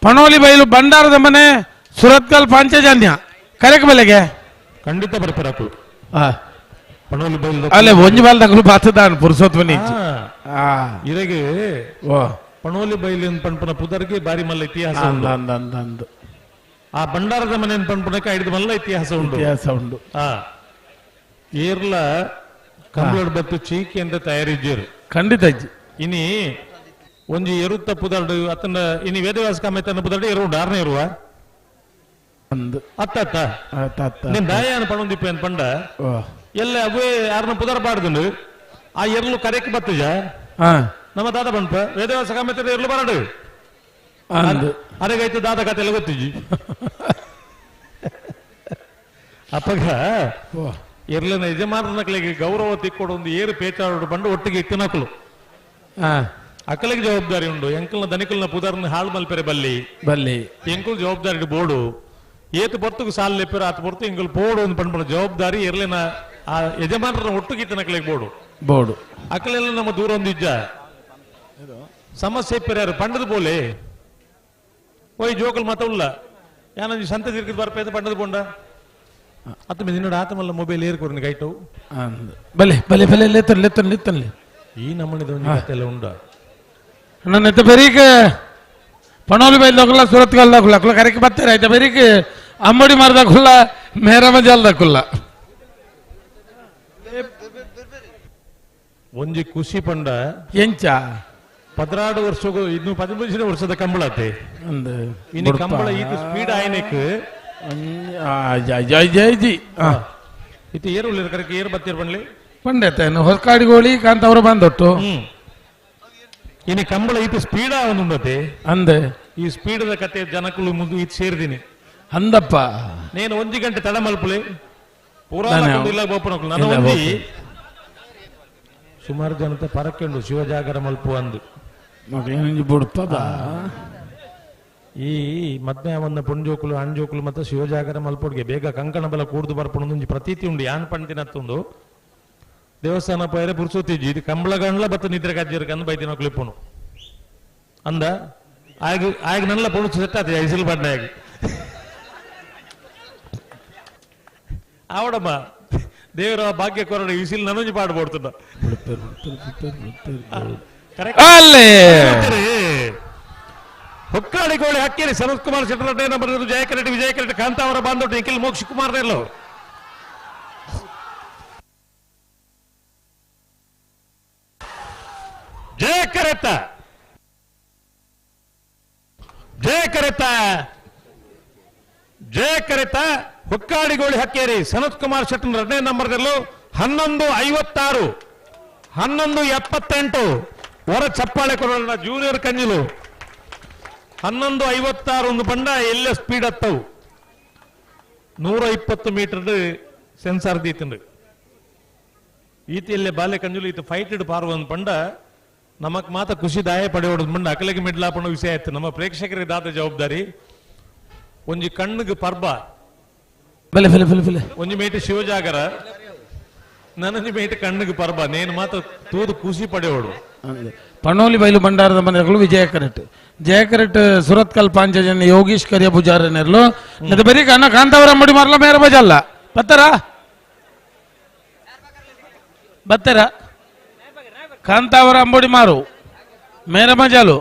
ಪಣೋಲಿ ಬೈಲು ಬಂಡಾರದ ಮನೆ ಸುರತ್ಕಲ್ ಪಾಂಚಜನ್ಯ ಕರೆಕ್ ಬಲ್ಲೆಗೆ ಖಂಡಿತ ಬರ್ತಾರೆ ಅಕುಲು ಪಣೋಲಿ ಬೈಲು ಅಲ್ಲೇ ಒಂಜಿ ಬಾಲ್ ತಗಲು ಬಾತದಾನ್ ಪುರುಷೋತ್ಮನಿ ಇದಕ್ಕೆ ಪಣೋಲಿ ಬೈಲಿನ ಪಣ್ಪನ ಪುದರ್ಗೆ ಬಾರಿ ಮಲ್ಲ ಇತಿಹಾಸ ಅಂದ ಆ ಬಂಡಾರದ ಮನೆ ಪಣ್ಪನಕ್ಕೆ ಐದು ಮಲ್ಲ ಇತಿಹಾಸ ಉಂಟು ಇತಿಹಾಸ ಉಂಟು ಏರ್ಲ ಕಂಬಳಡ್ ಬತ್ತು ಚೀಕಿ ಅಂತ ತಯಾರಿಜ್ಜರು ಖಂಡಿತ ಇನಿ ಒಂಜಿ ಎರುತ್ತ ಪುದರ್ಡು ಅತನ ಇನಿ ವೇದವ್ಯಾಸ ಕಾಮೇತನ ಪುದರ್ಡು ಎರು ಉಂಡು ಆರನೇ ಇರುವ ಅತ್ತ ಅತ್ತ ನಿನ್ ದಾಯಾನ ಪಣೊಂದಿಪ್ಪ ಏನ್ ಪಂಡ ಎಲ್ಲ ಅವೇ ಯಾರನ್ನ ಪುದರ್ ಪಾಡ್ದುಂಡು ಆ ಎರ್ಲು ಕರೆಕ್ ಬತ್ತುಜ ನಮ್ಮ ದಾದ ಬಂಪ ವೇದವ್ಯಾಸ ಕಾಮೇತ ಎರ್ಲು ಬರಡು ಅರೆಗಾಯ್ತು ದಾದ ಕತೆ ಎಲ್ಲ ಗೊತ್ತಿಜ್ಜಿ ಅಪ್ಪಗ ಎರ್ಲನ ಯಜಮಾನನಕ್ಲಿಗೆ ಗೌರವ ತಿಕ್ಕೊಡು ಒಂದು ಏರು ಪೇಚಾಡು ಬಂಡು ಒಟ್ಟಿಗೆ ಇತ್ತಿನಕಲು ಅಕ್ಕಲಿಗೆ ಜವಾಬ್ದಾರಿ ಉಂಡು ಎಂಕಲ್ನ ದನಿಕಲ್ನ ಪುದರ್ನ ಹಾಳು ಮಲ್ಪೆರೆ ಬಲ್ಲಿ ಬಲ್ಲಿ ಎಂಕಲ್ ಜವಾಬ್ದಾರಿ ಬೋಡು ಏತು ಪೊರ್ತುಗು ಸಾಲ್ ಲೆಪ್ಪೆರ ಆತ ಪೊರ್ತು ಎಂಕಲ್ ಪೋಡು ಒಂದು ಪಂಡ್ಪಣ ಜವಾಬ್ದಾರಿ ಎರ್ಲಿನ ಆ ಯಜಮಾನರನ್ನ ಒಟ್ಟಿಗೆ ಇತ್ತಿನಕ್ಲಿಗೆ ಬೋಡು ಬೋಡು ಅಕ್ಕಲೆಲ್ಲ ನಮ್ಮ ದೂರ ಒಂದು ಇಜ್ಜ ಸಮಸ್ಯೆ ಇಪ್ಪರ್ಯಾರು ಪಂಡದ ಬೋಲೆ ಓಯ್ ಜೋಕಲ್ ಮತ ಉಲ್ಲ ಯಾನಂಜಿ ಸಂತೆ ತಿರ್ಗಿದ್ ಬರ್ಪೇದ ಪಂಡದ ಬೋಂಡ ಅತ್ತ ನಿನ್ನೋಡ ಆತಮಲ್ಲ ಮೊಬೈಲ್ ಏರ್ ಕೊರ್ನಿ ಗೈಟವು ಬಲೆ ಬಲೆ ಬಲೆ ಲೇತನ್ ಲೇತನ್ ಲೇತನ್ಲೆ ಈ ನಮ್ಮನಿದ ಒಂಜಿ ಕತೆ ಎಲ್ಲ ಉಂಡ ನನ್ನ ಎತ್ತ ಬೆರೀಕ್ ಪಣೋಲಿ ಬೈಲ್ ದಕ್ಕುಲ್ಲ ಸುರತ್ಕಲ್ ದಕ್ಕುಲ್ಲ ಅಕ್ಕುಲ್ಲ ಕರೆಕ್ ಬತ್ತಾರೆ ಆಯ್ತಾ ಬೆರೀಕ್ ಅಮ್ಮಡಿ ಮಾರ್ದಕ್ಕುಲ್ಲ ಮೇರ ಮಜಾಲ್ ದಕ್ಕುಲ್ಲ ಒಂಜಿ ಖುಷಿ ಪಂಡ ಎಂಚ 16 ವರ್ಷಗೂ ಇನ್ನು 13 ವರ್ಷದ ಕಂಬಳತೆ ಇನ್ನು ಕಂಬಳ ಈತ ಸ್ಪೀಡ್ ಆಯ್ನೆಕ್ ಜೈ ಜೈ ಜಿ ಇತ್ತು ಏರು ಉಳ್ಳಿರ ಕರೆಕ್ ಏರು ಬತ್ತೀರ್ ಬಂಡ್ಲಿ ಪಂಡೆತ ಹೊರಕಾಡಿಗೋಳಿ ಕಾಂತವ್ರ ಬಂದೊಟ್ಟು ಇನ್ನು ಕಂಬಳ ಈತ ಸ್ಪೀಡ್ ಆವನುಂಡತೆ ಅಂದೆ ಈ ಸ್ಪೀಡ್ ಕತೆ ಜನಕುಲು ಮುಂದೆ ಈತ ಸೇರ್ದಿನಿ ಅಂದಪ್ಪ ನೇನು ಒಂಜಿ ಗಂಟೆ ತಡ ಮಲ್ಪುಲೆ ಪೂರಾ ಇಲ್ಲ ಬೋಪನಕುಲು ನಾನು ಒಂಜಿ ಸುಮಾರು ಜನತೆ ಪರಕ್ಕೆ ಉಂಡು ಶಿವಜಾಗರ ಮಲ್ಪು ಅಂದು ಬುಡ್ಪದ ಈ ಮದ್ಯಾವನ್ನ ಪುಂಜೋಕುಲು ಅಣ್ಜೋಕುಲು ಮತ್ತೆ ಶಿವಜಾಗರ ಮಲ್ಪೊಡ್ಗೆ ಬೇಗ ಕಂಕಣ ಬಲ ಕೂಡ್ದು ಬರ್ಪುಣ ಒಂಜಿ ಪ್ರತೀತಿ ಉಂಡು ಯಾನ್ ಪಂಡಿನತ್ತೊಂದು ದೇವಸ್ಥಾನ ಪೈರೆ ಪುರ್ಸೋತಿಜ್ಜಿ ಇದು ಕಂಬಳ ಗಂಡ್ಲ ಬತ್ತ ನಿದ್ರೆ ಕಜ್ಜಿರ್ ಕಂದು ಬೈದಿನ ಕ್ಲಿಪ್ಪುನು ಅಂದ ಆಗ ಆಗ ನನ್ನ ಪೊಡುಸು ಸೆಟ್ ಆತ ಐಸಿಲ್ ಬಣ್ಣ ಆಗ ಆವಡಮ್ಮ ದೇವರ ಭಾಗ್ಯ ಕೊರಡ ವಿಸಿಲ್ ನನೊಂಜಿ ಪಾಡು ಬೋಡ್ತದ ಅಲ್ಲೇ ಹೊಕ್ಕಾಡಿ ಗೋಳಿ ಹಕ್ಕೇರಿ ಸನತ್ ಕುಮಾರ್ ಶೆಟ್ಟರ್ ನಂಬರ್ ಜಯಕರೆಡ್ಡಿ ವಿಜಯಕರೆಡ್ಡಿ ಕಾಂತಾವರ ಬಾಂಧವ್ ನಿಖಿಲ್ ಮೋಕ್ಷ ಕುಮಾರ್ ನೆಲ್ಲು ಜಯಕರೆತ್ತ ಜಯಕರೆತ್ತ ಜಯಕರೆತ್ತ ಹೊಕ್ಕಾಡಿಗೋಳಿ ಹಕ್ಕೇರಿ ಸನತ್ ಕುಮಾರ್ ಶೆಟ್ಟರ್ ಎರಡನೇ ನಂಬರ್ದಲ್ಲೂ 11:56 11:78 ಹೊರ ಚಪ್ಪಾಳೆ ಕೊಡೋಣ ಜೂನಿಯರ್ ಕಂಜಿಲು 11:56 ಒಂದು ಬಂಡ ಎಲ್ಲ ಸ್ಪೀಡ್ ಹತ್ತವು 120 ಮೀಟರ್ ಸೆನ್ಸಾರ್ ದೀತಂಡು ಈತ ಎಲ್ಲೇ ಬಾಲ್ಯ ಕಂಜುಲು ಈತ ಫೈಟೆಡ್ ಪಾರು ಒಂದು ಬಂಡ ನಮಕ್ ಮಾತ ಖುಷಿ ದಾಯ ಪಡೆಯೋದು ಬಂಡ ಅಕಲಿಗೆ ಮಿಡ್ಲಾಪಣ ವಿಷಯ ಆಯ್ತು ನಮ್ಮ ಪ್ರೇಕ್ಷಕರಿಗೆ ದಾದ ಜವಾಬ್ದಾರಿ ಒಂಜಿ ಕಣ್ಣಿಗೆ ಪರ್ಬ ಬಲೆ ಬಲೆ ಬಲೆ ಬಲೆ ಒಂಜಿ ಮೇಟ್ ಶಿವಜಾಗರ ನನಂಜಿ ಮೇಟ್ ಕಣ್ಣಿಗೆ ಪರ್ಬ ನೇನು ಮಾತ ತೂದು ಖುಷಿ ಪಡೆಯೋಡು ಪಣೋಲಿ ಬೈಲು ಭಂಡಾರದ ಮನೆಗಳು ವಿಜಯ ಕರೆಟ್ ಜಯ ಕರೆಟ್ ಸುರತ್ಕಲ್ ಪಾಂಚಜನ್ಯ ಯೋಗೀಶ್ ಕರಿಯ ಪೂಜಾರನೆರ್ಲು ಮತ್ತೆ ಬರೀ ಕಣ್ಣ ಕಾಂತಾವರ ಅಂಬಡಿ ಮಾರಲ ಮೇರ ಬಜಲ್ಲ ಬತ್ತಾರ ಬತ್ತಾರ ಕಾಂತಾವರ ಅಂಬಡಿ ಮಾರು ಮೇರ ಮಜಾಲು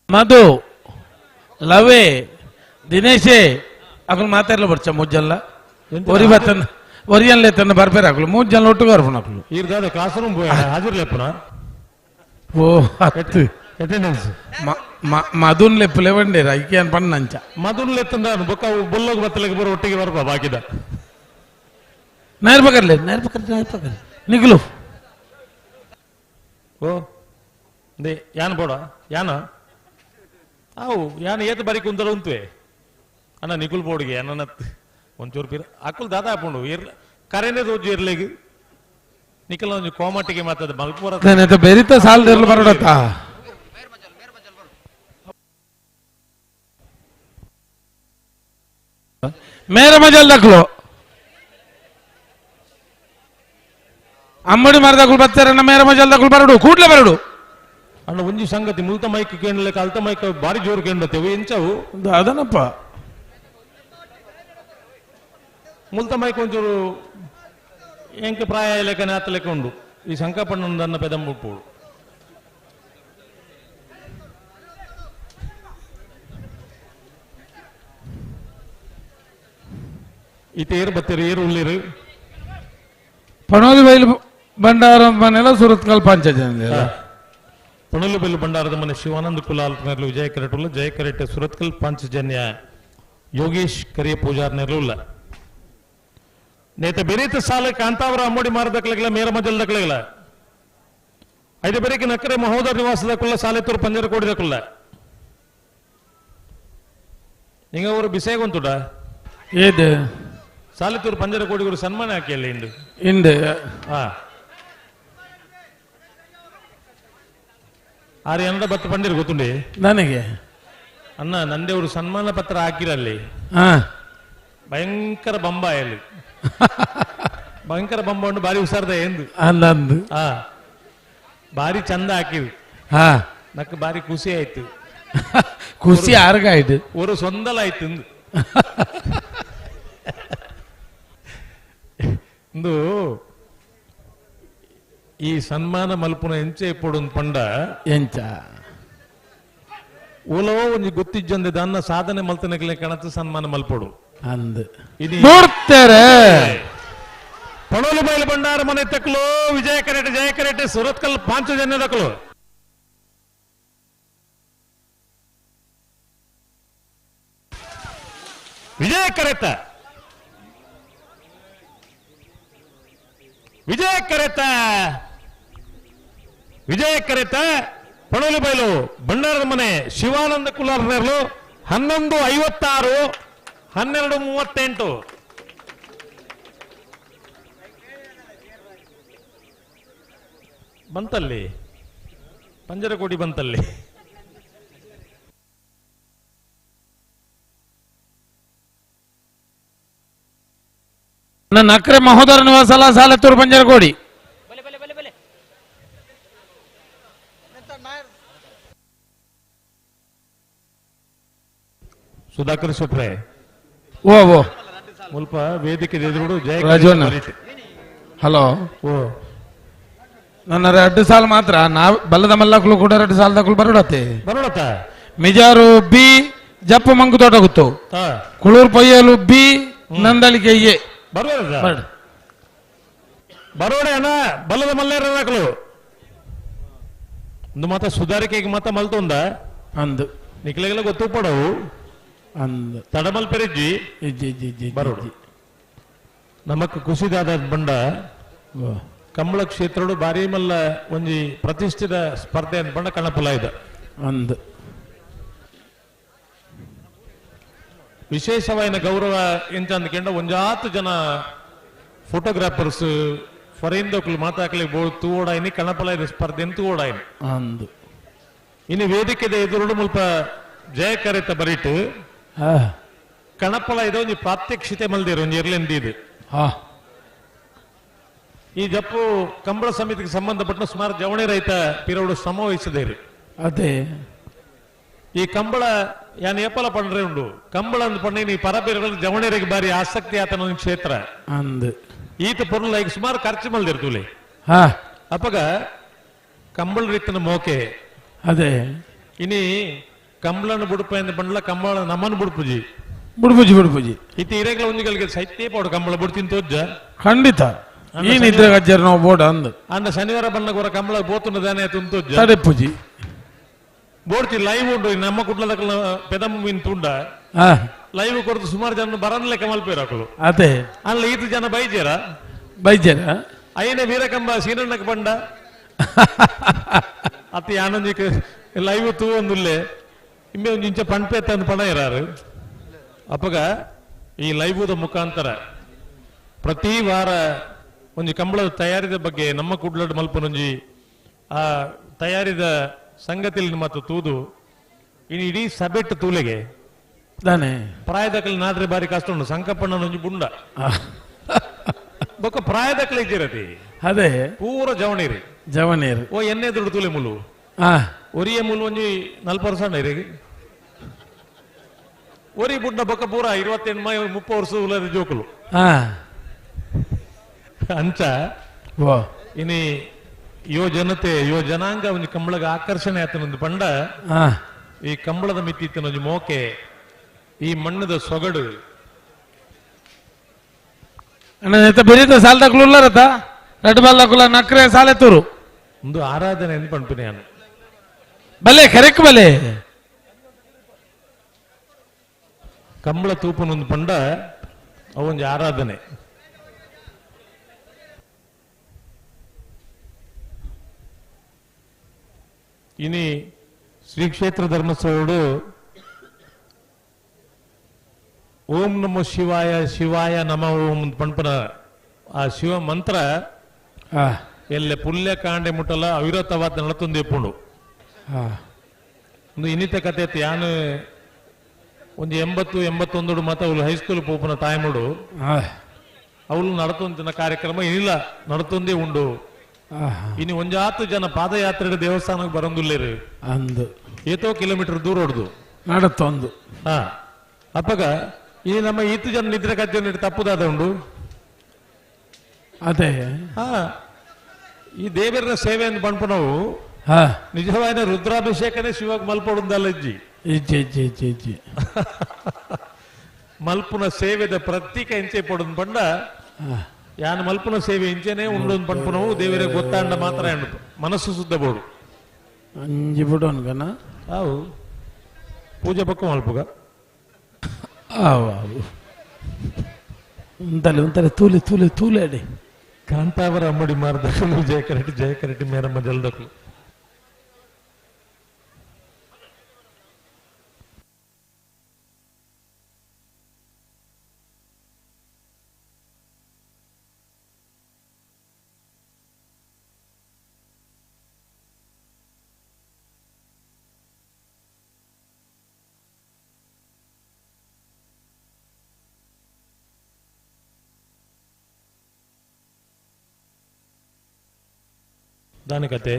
ಮಧು ಲವೆ ದಿನೇಶೆ ಅಕಲು ಮಾತಾಡ್ಲ ಬರ್ಚ ಮೂಜಲ್ಲ ಒರಿ ಬತ್ತನ ಒರಿಯನ್ಲೆ ತನ್ನ ಬರ್ಬೇರ ಅಕಲು ಮೂರು ಜನ ಒಟ್ಟಿಗೆ ಬರ್ಪಣ ಅಕಲು ಈರ್ದಾದ ಕ್ಲಾಸ್ ರೂಮ್ ಹಾಜರ್ಲೆಪ್ಪನ ಓ ಹತ್ತು ಅಟೆಂಡೆನ್ಸ್ ಮಧುನ್ ಲೆಪ್ಪಲೆ ಬಂಡೇರ ಐಕೆ ಅನ್ ಪಣ್ಣಂಚ ಮಧುನ್ ಲೆತ್ತಂದ ಬೊಕ್ಕ ಬುಲ್ಲೋಗ್ ಬತ್ತಲೆಗೆ ಬರೋ ಒಟ್ಟಿಗೆ ಬರ್ಪ ಬಾಕಿದ ನೇರ್ ಬಕರ್ಲೆ ನೇರ್ ಬಕರ್ಲೆ ನೇರ್ ಬಕರ್ಲೆ ನಿಗ್ಲು ಓ they ಯಾನ್ ಬೋಡ ಯಾನ ಅವು ಯಾನ್ ಏತ ಬರಿ ಕುಂದರ ಉಂತುವೆ ಅಣ್ಣ ನಿಕುಲ್ ಬೋರ್ಡ್ಗೆ ಅನ್ನ ಒಂಚೂರು ಪೀರ ಅಕುಲ್ ದಾದಾ ಹಾಕೊಂಡು ಇರ್ಲ ಕರೆನೇ ರೋಜು ಇರ್ಲೇಗ್ ನಿಕಲ್ ಒಂಜಿ ಕೋಮಟ್ಟಿಗೆ ಮಾತದ ಮಲ್ಪುರ ಬೆರಿತ ಸಾಲದಿರ್ಲು ಬರೋಡತ್ತ ಮೇರ ಮಜಲ್ ದಕ್ಲು ಅಮ್ಮಡಿ ಮರದಕ್ಲು ಬರ್ತಾರಣ್ಣ ಮೇರ ಮಜಲ್ ದಕ್ಲು ಬರಡು ಕೂಡ್ಲೆ ಬರಡು ಅಣ್ಣ ಒಂಜಿ ಸಂಗತಿ ಮುಲ್ತ ಮೈಕ್ ಕೇಳಲಿಕ್ಕೆ ಅಲ್ತ ಮೈಕ್ ಬಾರಿ ಜೋರು ಕೇಳತ್ತೇವೆ ಎಂಚವು ಅದನಪ್ಪ ಮುಲ್ತ ಮೈಕ್ ಒಂಚೂರು ಎಂಕ ಪ್ರಾಯ ಲೆಕ್ಕನೆ ಆತ ಲೆಕ್ಕ ಉಂಡು ಈ ಸಂಕಪಣ್ಣನ ಪೆದಂಬುಪ್ಪೋಡು ಈತ ಏರು ಬತ್ತೀರು ಏರು ಉಳ್ಳೀರು ಪಣೋಲಿ ಬೈಲು ಭಂಡಾರ ಮನೆಲ್ಲ ಸುರತ್ಕಲ್ ಪಂಚಜನ ಪಣೋಲಿ ಬೈಲು ಭಂಡಾರದ ಮನೆ ಶಿವಾನಂದ ಕುಲಾಲ್ ನೆರಳು ವಿಜಯ ಕರೆಟುಲ್ಲ ಜಯ ಕರೆಟೆ ಸುರತ್ಕಲ್ ಪಾಂಚಜನ್ಯ ಯೋಗೇಶ್ ಕರಿಯ ಪೂಜಾರ್ ನೆರಳುಲ್ಲ ನೇತ ಬೆರೀತ ಸಾಲ ಕಾಂತಾವರ ಅಮ್ಮೋಡಿ ಮಾರದಕ್ಲಗಿಲ್ಲ ಮೇರ ಮಜಲ್ದಕ್ಲಗಿಲ್ಲ ಐದು ಬೆರೀಕೆ ನಕ್ಕರೆ ಮಹೋದರ ನಿವಾಸದ ಕುಲ್ಲ ಸಾಲೆತ್ತೂರು ಪಂಜರ ಕೋಡಿದಕುಲ್ಲ ನಿಂಗ ಅವರು ಬಿಸೇಗೊಂತುಡ ಏದು ಸಾಲೆತ್ತೂರು ಪಂಜರ ಕೋಡಿಗರು ಸನ್ಮಾನ ಹಾಕಿಯಲ್ಲ ಇಂದು ಇಂದು ಹಾ ಆರು ಏನಡ ಬತ್ತು ಪಂಡಿರು ಗೊತ್ತುಂಡಿ ನನಗೆ ಅಣ್ಣ ನಂದೇವರು ಸನ್ಮಾನ ಪತ್ರ ಹಾಕಿರಲ್ಲಿ ಹಾ ಭಯಂಕರ ಬಂಬ ಎಲ್ಲಿ ಭಯಂಕರ ಬಂಬ ಉಂಟು ಬಾರಿ ಹುಷಾರ್ದ ಎಂದು ಅಂದಂದು ಹಾ ಬಾರಿ ಚಂದ ಹಾಕಿವಿ ಹಾ ನಕ್ ಬಾರಿ ಖುಷಿ ಆಯ್ತು ಖುಷಿ ಆರ್ಗಾಯ್ತು ஒரு சொந்தல் ಆಯ್ತು ಇಂದು ಇಂದು ಈ ಸನ್ಮಾನ ಮಲ್ಪುನ ಎಂಚೆ ಇಪ್ಪೊಡು ಪಂಡ ಎಂಚ ಓಲೋ ಒಂಜಿ ಗೊತ್ತಿಜ್ಜಂದೆ ದಾನ್ನ ಸಾಧನೆ ಮಲ್ತನಕ್ಲೆ ಕಣத்து ಸನ್ಮಾನ ಮಲ್ಪೊಡು ಅಂದು ಇದು ಮೂರ್ತಾರೆ ಪಣೋಲು ಬೈಲು ಭಂಡಾರ ಮನೆ ತಕ್ಲು ವಿಜಯ ಕರೆಟೆ ಜಯ ಕರೆಟೆ ಸುರತ್ಕಲ್ ಪಾಂಚಜನ್ಯ ತಕ್ಲು ವಿಜಯ ಕರೆತ ವಿಜಯ ಕರೆತ ವಿಜಯ ಕರೆತ ಪಣೋಲು ಬೈಲು ಭಂಡಾರದ ಮನೆ ಶಿವಾನಂದ ಕುಲಾರ್ ನೆರಳು 11:56 12:38 ಬಂತಲ್ಲಿ ಪಂಜರಕೋಡಿ ಬಂತಲ್ಲಿ. ನನ್ನ ಅಕ್ರೆ ಮಹೋದರ ನಿವಾಸಲ ಸಾಲೆತ್ತೂರು ಪಂಜರಕೋಡಿ. ಸುಧಾಕರ್ ಶೆಟ್ರೆ ಓ ಓ ಮುಲ್ಪ ವೇದಿಕೆ ಎದುರುಡು ಜಯ ರಾಜವಣ್ಣ. ಹಲೋ ಓ ನನ್ನ ಎರಡು ಸಾಲ ಮಾತ್ರ ನಾವು ಬಲ್ಲದ ಮಲ್ಲಕುಲು ಕೂಡ ಎರಡು ಸಾಲದಕ್ಕಲು ಬರೋಡತ್ತೆ ಬರೋಡತ್ತ. ಮಿಜಾರು ಬಿ ಜಪ್ಪು ಮಂಗು ತೋಟ ಗೊತ್ತು, ಕುಳೂರು ಪೊಯ್ಯಲು ಬಿ ನಂದಳಿಕೆ ಎ. ಬರೋಡ ಬರೋಡೆ ಅಣ್ಣ ಬಲ್ಲದ ಮಲ್ಲೇರಕಲು ಒಂದು ಮಾತ ಸುಧಾರಿಕೆಗೆ ಮಾತ ಮಲ್ತೊಂದ ಅಂದು ನಿಕ್ಲೆಗೆಲ್ಲ ಗೊತ್ತು ಪಡವು ಅಂದು ತಡಮಲ್ ಪೆರಿಜ್ಜಿ ಬರೋಡು. ನಮಕ್ ಖುಷಿದಾದ ಬಂಡ ಕಂಬಳ ಕ್ಷೇತ್ರಡು ಬಾರಿ ಮಲ್ಲ ಒಂಜಿ ಪ್ರತಿಷ್ಠಿತ ಸ್ಪರ್ಧೆ ಅಂತ ಬಂಡ ಕಣಪುಲ ಇದೆ ಅಂದು. ವಿಶೇಷವಾದ ಗೌರವ ಎಂತ ಅಂದ್ಕೊಂಡ ಒಂಜಾತು ಜನ ಫೋಟೋಗ್ರಾಫರ್ಸ್ ಫಾರಿನ್ ದೋಕ್ಲು ಮಾತಾಕ್ಲಿ ತೂವೋಡಾಯಿನಿ ಕಣಪಲ ಇದೆ ಸ್ಪರ್ಧೆ ತೂವೋಡಾಯಿನಿ ಅಂದು. ಇನ್ನು ವೇದಿಕೆದ ಎದುರುಡು ಮುಲ್ಪ ಜಯ ಕರೆತ ಬರಿಟು ಕಣಪಲ ಇದೆ ಒಂಜಿ ಪ್ರಾತ್ಯಕ್ಷಿತೆ ಮಲ್ದಿರು ಒಂಜಿ ಎರ್ಲೆಂದಿದು. ಈ ಜಪ್ಪು ಕಂಬಳ ಸಮಿತಿಗೆ ಸಂಬಂಧಪಟ್ಟ ಸುಮಾರು ಜವಣಿ ರೈತ ಪಿರವಡು ಶ್ರಮ ವಹಿಸದೇರು. ಅದೇ ಈ ಕಂಬಳ ಯಾನ್ ಏಪಲ ಪಂಡ್ರೆ ಉಂಡು ಕಂಬಳ ಅಂದ್ ಪಂಡೆ ನೀ ಪರಬೇರುಗಳು ಜವಣಿಯರಿಗೆ ಬಾರಿ ಆಸಕ್ತಿ ಆತನ ಒಂದು ಕ್ಷೇತ್ರ ಅಂದು. ಈತ ಪೊರ್ಲ ಈಗ ಸುಮಾರು ಖರ್ಚು ಮಲ್ದಿರ್ತುಲೆ. ಅಪ್ಪಗ ಕಂಬಳ ರೀತಿನ ಮೋಕೆ ಅದೇ ಇನಿ ಕಂಬಳನ ಬುಡುಪ ಎಂದ ಬಂಡ್ಲ ಕಂಬಳ ನಮ್ಮನ್ನು ಬುಡುಪುಜಿ ಬುಡುಪುಜಿ ಬುಡುಪುಜಿ ಇತ್ತ ಇರೇಗ್ಲ ಒಂಜಿಗಳಿಗೆ ಸೈತ್ಯ ಪಾಡು ಕಂಬಳ ಬುಡ್ತಿನ ತೋಜ್ಜ ಖಂಡಿತ. ಈ ನಿದ್ರೆ ಗಜ್ಜರ್ ನಾವು ಬೋರ್ಡ್ ಅಂದು ಅಂದ ಶನಿವಾರ ಬಣ್ಣ ಗೊರ ಕಂಬಳ ಬೋತುನ ದಾನೆ ತುಂತೋಜ್ಜ ತಡೆಪುಜಿ ಬೋಡ್ತಿ ಲೈವ್ ಉಂಡು ನಮ್ಮ ಕುಟ್ಲದ ಪೆದಮ್ಮಿನ ತುಂಡ ಲೈವ್ ಕೊಡ್ತು ಸುಮಾರು ಜನ ಬರನ್ ಲೆಕ್ಕ ಮಲ್ಪೇರು ಅದೇ ಅಲ್ಲ ಈತ ಜನ ಬೈಜೇರ ಬೈಜೇರ ಅಯ್ಯನೇ ವೀರಕಂಬ ಸೀನಣ್ಣಕ್ಕೆ ಬಂಡ ಅತಿ ಆನಂದಿಕ್ ಲೈವ್ ತೂ ಒಂದುಲ್ಲೆ ಇಮ್ಮೆ ಒಂದು ಇಂಚ ಪಣ್ಪೆ ತಂದು ಪಣ ಇರಾರು. ಅಪ್ಪಗ ಈ ಲೈವ್ದ ಮುಖಾಂತರ ಪ್ರತಿ ವಾರ ಒಂಜಿ ಕಂಬಳದ ತಯಾರಿದ ಬಗ್ಗೆ ನಮ್ಮ ಕುಡ್ಲಡ್ ಮಲ್ಪನೊಂಜಿ ಆ ತಯಾರಿದ ಸಂಗತಿಲಿ ಮತ್ತು ತೂದು ಇನ್ನು ಇಡೀ ಸಬೆಟ್ಟು ತೂಲೆಗೆ ದಾನೆ ಪ್ರಾಯದಕಲ್ ನಾಡ್ರೆ ಬಾರಿ ಕಷ್ಟ ಉಂಟು ಸಂಕಪ್ಪಣ್ಣನೊಂಜಿ ಬುಂಡ ಬೊಕ್ಕ ಪ್ರಾಯದಕಲ್ ಇಜ್ಜಿರತಿ ಅದೇ ಪೂರ ಜವಣೀರಿ ಜವಣೀರು ಓ ಎಣ್ಣೆ ದುಡ್ಡು ತೂಲೆ ಮುಲು ಒರಿಯ ಮುಲು ಒಂಜಿ 40 ವರ್ಷ ಇರಿಗೆ ಒರಿ ಬುಡ್ಡ ಬೊಕ್ಕ ಪೂರ 28 ಮೈ 30 ವರ್ಷ ಉಲದ ಜೋಕುಲು ಅಂಚ ಇನಿ ಯುವ ಜನತೆ ಯುವ ಜನಾಂಗ ಒಂಜಿ ಕಂಬಳಗ ಆಕರ್ಷಣೆ ಆತನೊಂದು ಪಂಡ ಈ ಕಂಬಳದ ಮಿತ್ತಿತ್ತನೊಂಜಿ ಮೋಕೆ ಈ ಮಣ್ಣದ ಸೊಗಡು ಬೆರೀತ ಸಾಲದಕ್ಲು ಉಲ್ಲರತ ರೆಡ್ ಬಲ್ಲಕುಲ ನಕ್ರೆ ಸಾಲೆತ್ತೂರು ಒಂದು ಆರಾಧನೆ ಎಂದು ಪಂಪಿನಿ ನಾನು ಬಲೆ ಕರೆಕ್ ಬಲೆ ಕಂಬಳ ತೂಪನೊಂದು ಪಂಡ ಅವೊಂದು ಆರಾಧನೆ. ಇನಿ ಶ್ರೀ ಕ್ಷೇತ್ರ ಧರ್ಮಸ್ಥಳೋಡು ಓಂ ನಮೋ ಶಿವಾಯ ಶಿವಾಯ ನಮ ಓಂ ಪಂಪನ ಆ ಶಿವ ಮಂತ್ರ ಎಲ್ಲೆ ಪುಲ್ಯ ಕಾಂಡೆ ಮುಟ್ಟಲ ಅವಿರತವಾದ ನಡತೊಂದು ಎಪ್ಪುಂಡು. ಒಂದು ಇನ್ನಿತ ಕತೆ ಯಾನು ಒಂದು 80 81 ಮಾತ ಅವಳು ಹೈಸ್ಕೂಲ್ ಪೋಪುನ ತಾಯ್ಮುಡು ಅವಳು ನಡತೊಂದಿನ ಕಾರ್ಯಕ್ರಮ ಏನಿಲ್ಲ ನಡತೊಂದೇ ಉಂಡು. ಇನ್ನು ಒಂಜಾತು ಜನ ಪಾದಯಾತ್ರೆ ದೇವಸ್ಥಾನಕ್ಕೆ ಬರಂದುಲ್ಲೇರು ಅಂದು ಏತೋ ಕಿಲೋಮೀಟರ್ ದೂರ ಹೊಡೆದು ನಡತೊಂದು. ಅಪ್ಪಗ ಈ ನಮ್ಮ ಈತು ಜನ ನಿದ್ರೆ ಕಜ್ಜೆ ತಪ್ಪುದಾದ ಉಂಡು ಅದೇ ಈ ದೇವರ ಸೇವೆ ಅಂತ ಪಂಪು ನಾವು ನಿಜವಾದ ರುದ್ರಾಭಿಷೇಕನೇ ಶಿವಾಗ ಮಲ್ಪಡುಂದಲ್ಲ ಇಜ್ಜಿ ಇಜ್ಜಿ ಇಜ್ಜಿ ಇಜ್ಜಿ ಇಜ್ಜಿ ಮಲ್ಪುನ ಸೇವೆದ ಪ್ರತೀಕ ಎಂಚೆ ಪಡುನ್ ಪಂಡ ಯಾನ್ ಮಲ್ಪುನ ಸೇವೆ ಇಂಚೆನೆ ಉಂಡು ಪಂಪುನವು ದೇವರೇ ಗೊತ್ತಾಂಡ ಮಾತ್ರ ಮನಸ್ಸು ಶುದ್ಧ ಬೋಡು ಅಂಜಿ ಬಿಡೋನ್ಗನ ಅವು ಪೂಜೆ ಪಕ್ಕ ಮಲ್ಪುಗ ಆವು ಆವು ಉಂತಲೆ ಉಂತಲೆ ತೂಲೆ ತೂಲೆ ತೂಲೆ ಅಡಿ ಕಾಂತಾವರ ಅಮ್ಮಡಿ ಮಾರ್ದಕಲು ಜಯಕರಟಿ ಜಯಕರಟಿ ಮೇರಮ್ಮ ಜಲ್ದಕಲು ದಾನಕತೆ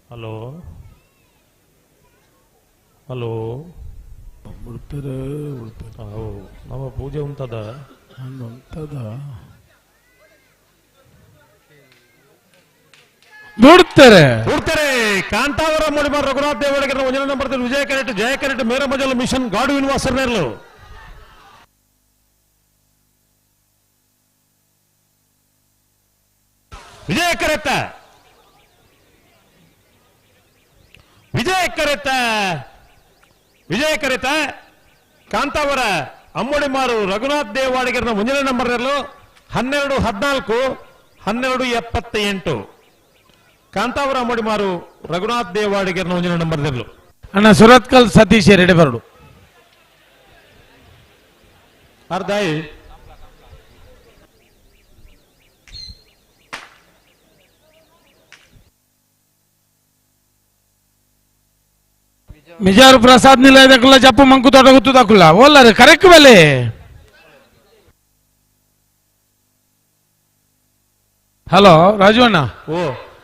ಹಲೋ ಹಲೋ ಉಡ್ಪೇರು ಉಡ್ಪೇರು ನಮ್ಮ ಪೂಜೆ ಉಂಟದ ಉಂಟದ ಬಿಡ್ತಾರೆ ಬಿಡ್ತಾರೆ. ಕಾಂತಾವರ ಮೂಡಿಬಾರ ರಘುನಾಥ್ ದೇವಡಿಗೆ ಒಂದನೇ ನಂಬರ್ ವಿಜಯ ಕರೆಟ್ ಜಯ ಕರೆಟ್ ಮೇರ ಮಜಲ್ ಮಿಷನ್ ಗಾಡುವಿನ ವಾಸರ್ನೇರ್ಲು ವಿಜಯ ಕರೆತ್ತ ವಿಜಯ ಕರೆತ ವಿಜಯ ಕರೆತ ಕಾಂತಾವರ ಅಮ್ಮಡಿಮಾರು ರಘುನಾಥ್ ದೇವಾಡಿಗರನ ಮುಂದಿನ ನಂಬರ್ 12 14 12 78 ಕಾಂತಾವರ ಅಮ್ಮಡಿಮಾರು ರಘುನಾಥ್ ದೇವಾಡಿಗರನ ಮುಂದಿನ ನಂಬರ್ ಅಣ್ಣ ಸುರತ್ಕಲ್ ಸತೀಶ್ ರೆಡಿ ಬರಡು ಅರ್ಧಾಯಿ ಮಿಜಾರು ಪ್ರಸಾದ್ ನಿಲಯದಕ್ಕಲ್ಲ ಜಪ್ಪು ಮಂಕು ತೋಟ ಗುತ್ತದಕ್ಕಲ್ಲ ಓಲ್ಲರೆ ಕರೆಕ್ಟ್ ಬಲೆ ಹಲೋ ರಾಜು ಅಣ್ಣ ಓ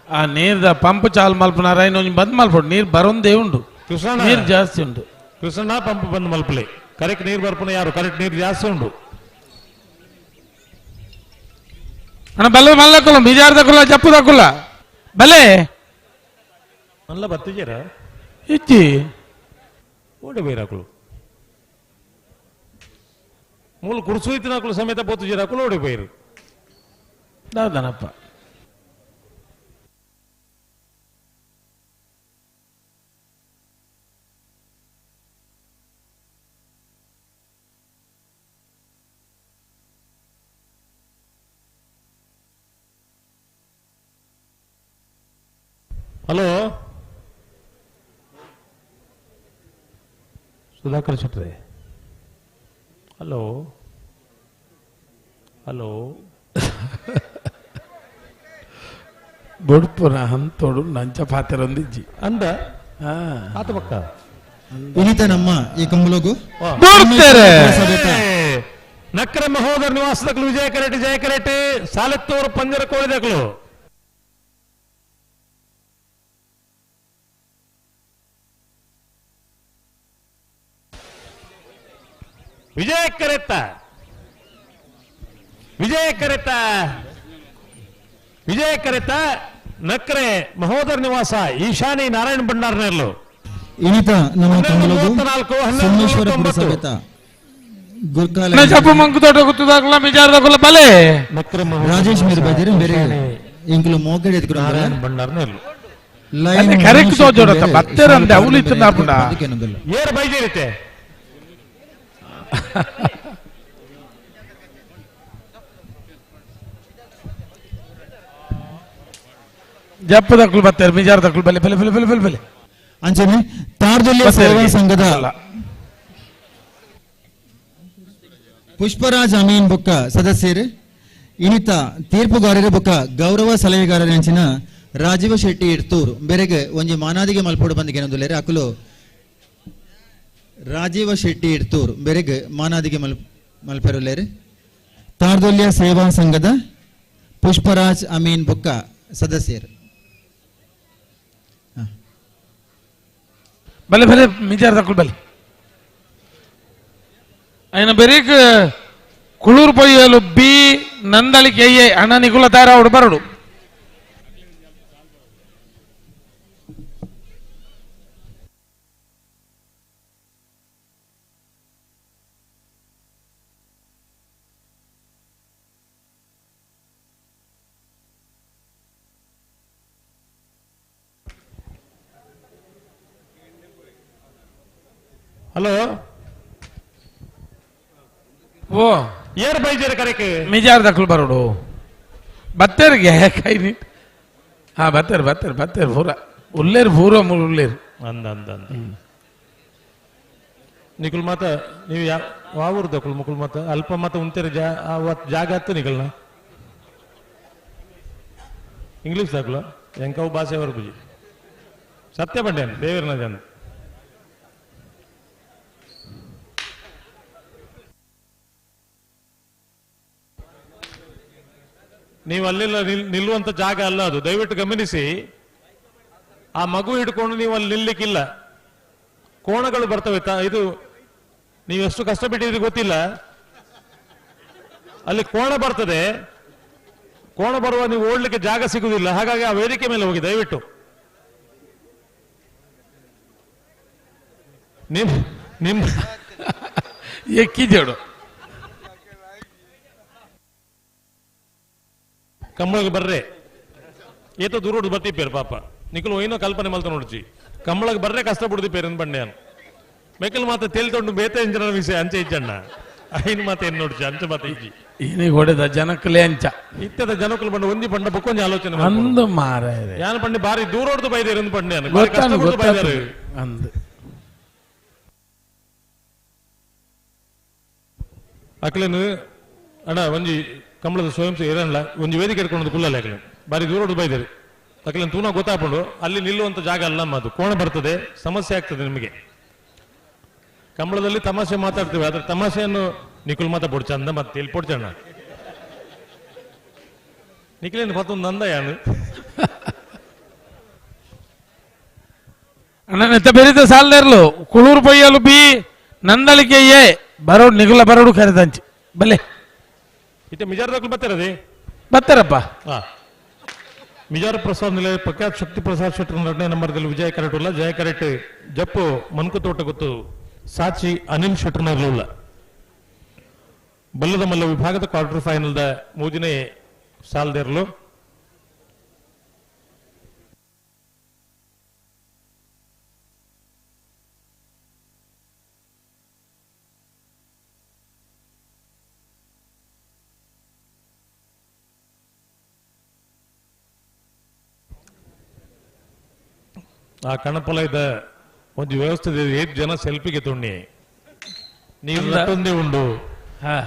ಆ ನೀರ್ದ ಪಂಪ್ ಚಾಲು ಮಲ್ಪನಾರ ಇನ್ನೊಂದು ಬಂದ್ ಮಲ್ಪಡು ನೀರು ಬರೋಂದೇ ಉಂಟು ಕೃಷ್ಣ ನೀರು ಜಾಸ್ತಿ ಉಂಟು ಕೃಷ್ಣ ಪಂಪ್ ಬಂದ್ ಮಲ್ಪಲೆ ಕರೆಕ್ಟ್ ನೀರು ಬರ್ಪಣ ಯಾರು ಕರೆಕ್ಟ್ ನೀರು ಜಾಸ್ತಿ ಉಂಟು ಅಣ್ಣ ಬಲ್ಲ ಮಲ್ಲಕ್ಕಲ್ಲ ಮಿಜಾರ್ ದಕ್ಕಲ್ಲ ಜಪ್ಪು ದಕ್ಕಲ್ಲ ಬಲೆ ಮಲ್ಲ ಬತ್ತಿದ್ದೀರಾ ಇಚ್ಚಿ ಓಡಿ ಬೈರಾಕುಳು ಮೂಲ ಕುರ್ಸು ಇತ್ತಿನಾಕುಳು ಸಮೇತ ಪೋತು ಜಿರಾಕುಳು ಓಡಿ ಬೈರು ದಾದನಪ್ಪ ಹಲೋ ಸುಧಾಕರ್ ಶೆಟ್ರೆ ಹಲೋ ಹಲೋ ಬೊಡ್ಪುನ ಹಂತೋಡು ನಂಚ ಪಾತೆರೊಂದಿಜ್ಜಿ ಅಂದ ಆತ ಪಕ್ಕ ವಿನೀತ ನಮ್ಮ ಈ ಕಂಬಲಗು ಬೊಡ್ತಾರೆ ನಕ್ರ ಮಹೋದರ ನಿವಾಸದಕ್ಲು ವಿಜಯ ಕರೆಟ್ ಜಯ ಕರೆಟ್ ಸಾಲೆತ್ತೂರು ಪಂಜರ ಕೋಳಿದಕ್ಲು ವಿಜಯ ಕರೆತ್ತ ವಿಜಯ ಕರೆತ್ತ ವಿಜಯ ಕರೆತ್ತ ನಕ್ರೆ ಮಹೋದರ ನಿವಾಸ ಈಶಾನಿ ನಾರಾಯಣ ಭಂಡಾರ್ನೇರ್ಲು ಇನಿತ ನಮ್ಮ ಕಂಬಲಗು 34, 12, ಸೋಮೇಶ್ವರ 39. ಪುರಸಭೆತ ಗುರ್ಕಾಲ ಜಪ್ಪು ಮಂಕು ತೋಟ ಗುತ್ತದಕ್ಕಲ್ಲ ಮಿಜಾರ್ದಕ್ಕಲ್ಲ ಬಲೆ ನಕ್ರೆ ರಾಜೇಶ್ ಮೇರ್ ಬೈದಿರು ಬೇರೆ ಇಂಕಲು ಮೋಗಡೆ ಎದ್ಕುರು ನಾರಾಯಣ ಭಂಡಾರ್ನೇರ್ಲು ಲೈನ್ ಕರೆಕ್ಟ್ ತೋಜೋಡತ್ತ ಬತ್ತೇರಂದೆ ಅವಳು ಇತ್ತು ಏರ್ ಬೈದಿರುತ್ತೆ ಜಪ್ಪು ದಕ್ಕಲು ಬತ್ತಾರೆ ಮಿಜಾರ್ ದಕ್ಕಲು ಬಲೆ ಬಲೆ ಬಲೆ ಬಲೆ ಬಲೆ ಬಲೆ ಅಂಚನೆ ತಾರ್ದುಲ್ಯ ಸೇವಾ ಸಂಘದ ಪುಷ್ಪರಾಜ್ ಅಮೀನ್ ಬೊಕ್ಕ ಸದಸ್ಯರು ಇನಿತ ತೀರ್ಪುಗಾರರು ಬೊಕ್ಕ ಗೌರವ ಸಲಹೆಗಾರರ ರಾಜೀವ ಶೆಟ್ಟಿ ಇರ್ತೂರು ಬೆರೆಗೆ ಒಂಜಿ ಮಾನಾದಿಗೆ ಮಲ್ಪೋಡು ಬಂದಿಗೆ ಏನೊಂದುಲ್ಲೇರು ಅಕುಲು ರಾಜೀವ ಶೆಟ್ಟಿ ಇರ್ತೂರು ಬೆರೆಗೆ ಮಾನಾದಿಗೆ ಮಲ್ಪೆರುಲ್ಲೇರು ತಾರ್ದುಲ್ಯ ಸೇವಾ ಸಂಘದ ಪುಷ್ಪರಾಜ್ ಅಮೀನ್ ಬೊಕ್ಕ ಸದಸ್ಯರು ಬಲೆ ಬಲೆ ಮಿಜಾರ್ ದಕ್ಕಲು ಬಲೆ ఆయన బెరీక్ Kulur Poyyal B Nandalike A ಅಣ್ಣ ನಿಕುಲ ತಯಾರಾವಡು ಬರಡು. ಹಲೋ ಓ ಏರ್ ಬೈಜೇರ್ ಕರೆಕ್ ಮಿಜಾರ್ ದಖಲು ಬರೋಡು ಬತ್ತೇರಿಗೆ ಕೈ ನೀಟ್. ಹಾ ಬತ್ತೇರು ಬತ್ತೇರು ಬತ್ತೇರು ಪೂರ ಉಲ್ಲೇರು ಪೂರ ಉಲ್ಲೇರು ಅಂದ ಅಂದ ಅಂದ ನಿಕುಲ್ ಮಾತ ನೀವು ಯಾವ ಊರು ಮುಕುಲ್ ಮಾತ ಅಲ್ಪ ಮಾತ ಉಂತೇರು ಜಾಗ ಹತ್ತು ನಿಕಲ್ನ ಇಂಗ್ಲೀಷ್ ದಾಖಲ ಎಂಕವು ಭಾಷೆ ವರ್ಪುಜಿ ಸತ್ಯ ಪಂಡ್ಯಾನ್ ದೇವರನ ಜನ. ನೀವು ಅಲ್ಲೆಲ್ಲ ನಿಲ್ಲುವಂತ ಜಾಗ ಅಲ್ಲ ಅದು, ದಯವಿಟ್ಟು ಗಮನಿಸಿ. ಆ ಮಗು ಹಿಡ್ಕೊಂಡು ನೀವು ಅಲ್ಲಿ ನಿಲ್ಲಿಕ್ಕಿಲ್ಲ, ಕೋಣಗಳು ಬರ್ತವೆ. ಇದು ನೀವು ಎಷ್ಟು ಕಷ್ಟ ಬಿಟ್ಟಿದ್ರಿ ಗೊತ್ತಿಲ್ಲ. ಅಲ್ಲಿ ಕೋಣ ಬರ್ತದೆ, ಕೋಣ ಬರುವ ನೀವು ಓಡ್ಲಿಕ್ಕೆ ಜಾಗ ಸಿಗುವುದಿಲ್ಲ. ಹಾಗಾಗಿ ಆ ವೇದಿಕೆ ಮೇಲೆ ಹೋಗಿ ದಯವಿಟ್ಟು. ನಿಮ್ ನಿಮ್ ಎಕ್ಕಿದೇಡು ಕಂಬಳಗೆ ಬರ್ರೆ ಏತೋ ದೂರೋಡು ಬರ್ತಿಪ್ಪೇರು ಪಾಪ ನಿಕುಲು ಏನೋ ಕಲ್ಪನೆ ಮಲ್ತ ನೋಡ್ಚಿ ಕಂಬಳಗೆ ಬರ್ರೆ ಕಷ್ಟ ಬಿಡ್ದಿಪ್ಪೇರು ಅಂದ್ ಬಂಡೆ ಮೆಕ್ಕಲ್ ಮಾತ ತೇಲ್ತೊಂಡು ಬೇತೆ ಇಂಜನ ವಿಷಯ ಅಂಚೆ ಇಜ್ಜಣ್ಣ ಐನ್ ಮಾತ ಏನ್ ನೋಡ್ಚಿ ಅಂಚೆ ಮಾತ ಇಜ್ಜಿ ಏನಿಗೆ ಹೊಡೆದ ಜನಕ್ಕಲೇ ಅಂಚ ಇತ್ತದ ಜನಕ್ಕಲು ಬಂಡ ಒಂದಿ ಬಂಡ ಬೊಕ್ಕೊಂಜಿ ಆಲೋಚನೆ ಅಂದು ಮಾರ ಯಾನ್ ಪಂಡೆ ಬಾರಿ ದೂರೋಡ್ದು ಬೈದೇರು ಅಂದ್ ಬಂಡೆ ಅಂದು ಅಕ್ಲೇನು ಅಣ್ಣ ಒಂಜಿ ಕಂಬಳದ ಸ್ವಯಂ ಇರಲ್ಲ ಒಂಜಿ ವೇದಿಕೆ ಇಟ್ಕೊಂಡು ಕುಲ್ಲಲ್ಲ ಯಾಕಲೆ ಬಾರಿ ದೂರೋಡು ಬೈದೇರಿ ಅಕ್ಲೇನು ತೂನ ಗೊತ್ತಾಪಂಡು ಅಲ್ಲಿ ನಿಲ್ಲುವಂತ ಜಾಗ ಅಲ್ಲಮ್ಮ, ಅದು ಕೋಣ ಬರ್ತದೆ, ಸಮಸ್ಯೆ ಆಗ್ತದೆ ನಿಮಗೆ. ಕಂಬಳದಲ್ಲಿ ತಮಾಷೆ ಮಾತಾಡ್ತೀವಿ, ಆದ್ರೆ ತಮಾಷೆಯನ್ನು ನಿಖುಲ್ ಮಾತಾ ಪೊಡ್ಚ ಅಂದ ಮತ್ತೆ ಇಲ್ಲಿ ಪೊಡ್ಚಣ್ಣ ನಿಖಿಲೇನು ಪತ್ತೊಂದು ನಂದ ಯಾನು ಅಣ್ಣ ಬೆರಿದ ಸಾಲದಿರ್ಲು ಕುಳೂರು ಪೊಯ್ಯಲು ಬಿ ನಂದಳಿಕೆ ಎ ಬರೋಡು ನಿಗುಲ ಬರೋಡು ಕರೆದಂಚಿ ಬಲೆ ಇತ್ತೆ ಮಿಜಾರ್ ಬರ್ತಾರದೆ ಬರ್ತಾರಪ್ಪ. ಮಿಜಾರ್ ಪ್ರಸಾದ್ ನಿಲಯ ಪ್ರಖ್ಯಾತ್ ಶಕ್ತಿ ಪ್ರಸಾದ್ ಶೆಟ್ಟರ್ ಎರಡನೇ ನಂಬರ್ದಲ್ಲಿ ವಿಜಯ ಕರೆಟ್ ಉಲ್ಲ ಜಯ ಕರೆಟ್ ಜಪ್ಪು ಮನ್ಕುತೋಟ ಗೊತ್ತು ಸಾಚಿ ಅನಿಲ್ ಶೆಟ್ಟರ್ನರ್ಲು ಉಲ್ಲ. ಬಲ್ಲದ ಮಲ್ಲ ವಿಭಾಗದ ಕ್ವಾರ್ಟರ್ ಫೈನಲ್ದ ಮೂಜನೇ ಸಾಲದಿರಲು. ಆ ಕಣಪಲ ಇದ್ದ ಒಂದು ವ್ಯವಸ್ಥೆ ಏಟ್ ಜನ ಸೆಲ್ಫಿಗೆ ತೊಣ್ಣಿ ನೀರು ನಟ್ಟೊಂದೇ ಉಂಡು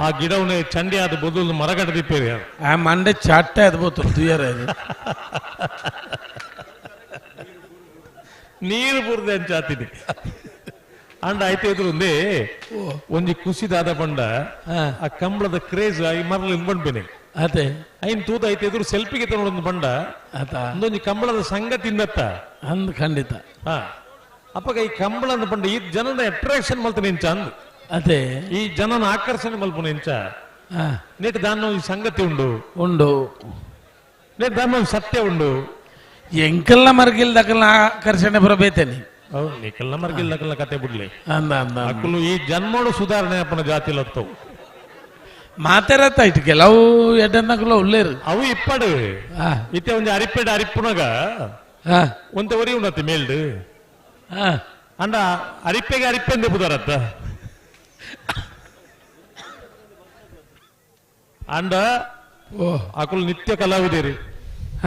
ಆ ಗಿಡವನ್ನೇ ಚಂಡಿ ಆದ ಬದಲು ಮರಗಡ ದಿಪ್ಪೇರಿ ಆ ಮಂಡೆ ಚಾಟ್ಟೆ ಅದು ಬೋತು ತುಯರ ನೀರು ಬುರ್ದೆ ಅಂಚಾತಿನಿ ಅಂಡ ಆಯ್ತು ಎದುರು ಒಂದೇ ಒಂಜಿ ಖುಷಿದಾದ ಬಂಡ ಆ ಕಂಬಳದ ಕ್ರೇಜ್ ಈ ಮರಲು ಬಂಡ್ಬೇನೆ ಅದೇ ಐನ್ ತೂತ ಐತೆ ಎದುರು ಸೆಲ್ಫಿಗೆ ತಗೊಂಡೊಂದು ಬಂಡ ಒಂದೊಂದು ಕಂಬಳದ ಸಂಗತಿಂದತ್ತ ಅಂದ್ ಖಂಡಿತ. ಹಾ ಅಪ್ಪಗ ಈ ಕಂಬಳ ಅಂದ ಬಂಡ ಈ ಜನನ ಅಟ್ರಾಕ್ಷನ್ ಮಲ್ತ ನಿಂಚ ಅಂದ್ ಅದೇ ಈ ಜನನ ಆಕರ್ಷಣೆ ಮಲ್ಪು ನಿಂಚ ನೆಟ್ ದಾನ ಈ ಸಂಗತಿ ಉಂಡು ಉಂಡು ನೆಟ್ ದಾನ ಸತ್ಯ ಉಂಡು ಎಂಕಲ್ನ ಮರ್ಗಿಲ್ದಕಲ್ನ ಆಕರ್ಷಣೆ ಬರಬೇತೇನೆ ಹೌದು ನಿಕಲ್ನ ಮರ್ಗಿಲ್ದಕಲ್ನ ಕತೆ ಬಿಡ್ಲಿ ಅಂದ ಅಂದ ಅಕ್ಕಲು ಈ ಜನ್ಮೋಡು ಸುಧಾರಣೆ ಅಪ್ಪನ ಜಾತಿ ಲತ್ತವು ಮಾತಾರತ್ತ ಇಟ್ಟು ಕೆಲವು ಎಡ್ಡನ್ನಕುಲ ಉಲ್ಲೇರು ಅವು ಇಪ್ಪಡು ಇತ್ತೆ ಒಂಜಿ ಅರಿಪೆಡ್ ಅರಿಪುನಗ ಒಂತೆ ಒರಿ ಉಂಡತ್ತಿ ಮೇಲ್ಡು ಅಂಡ ಅರಿಪೆಗೆ ಅರಿಪೆಂದೆ ಬುದಾರತ್ತ ಅಂಡ ಅಕುಲು ನಿತ್ಯ ಕಲಾವಿದೇರಿ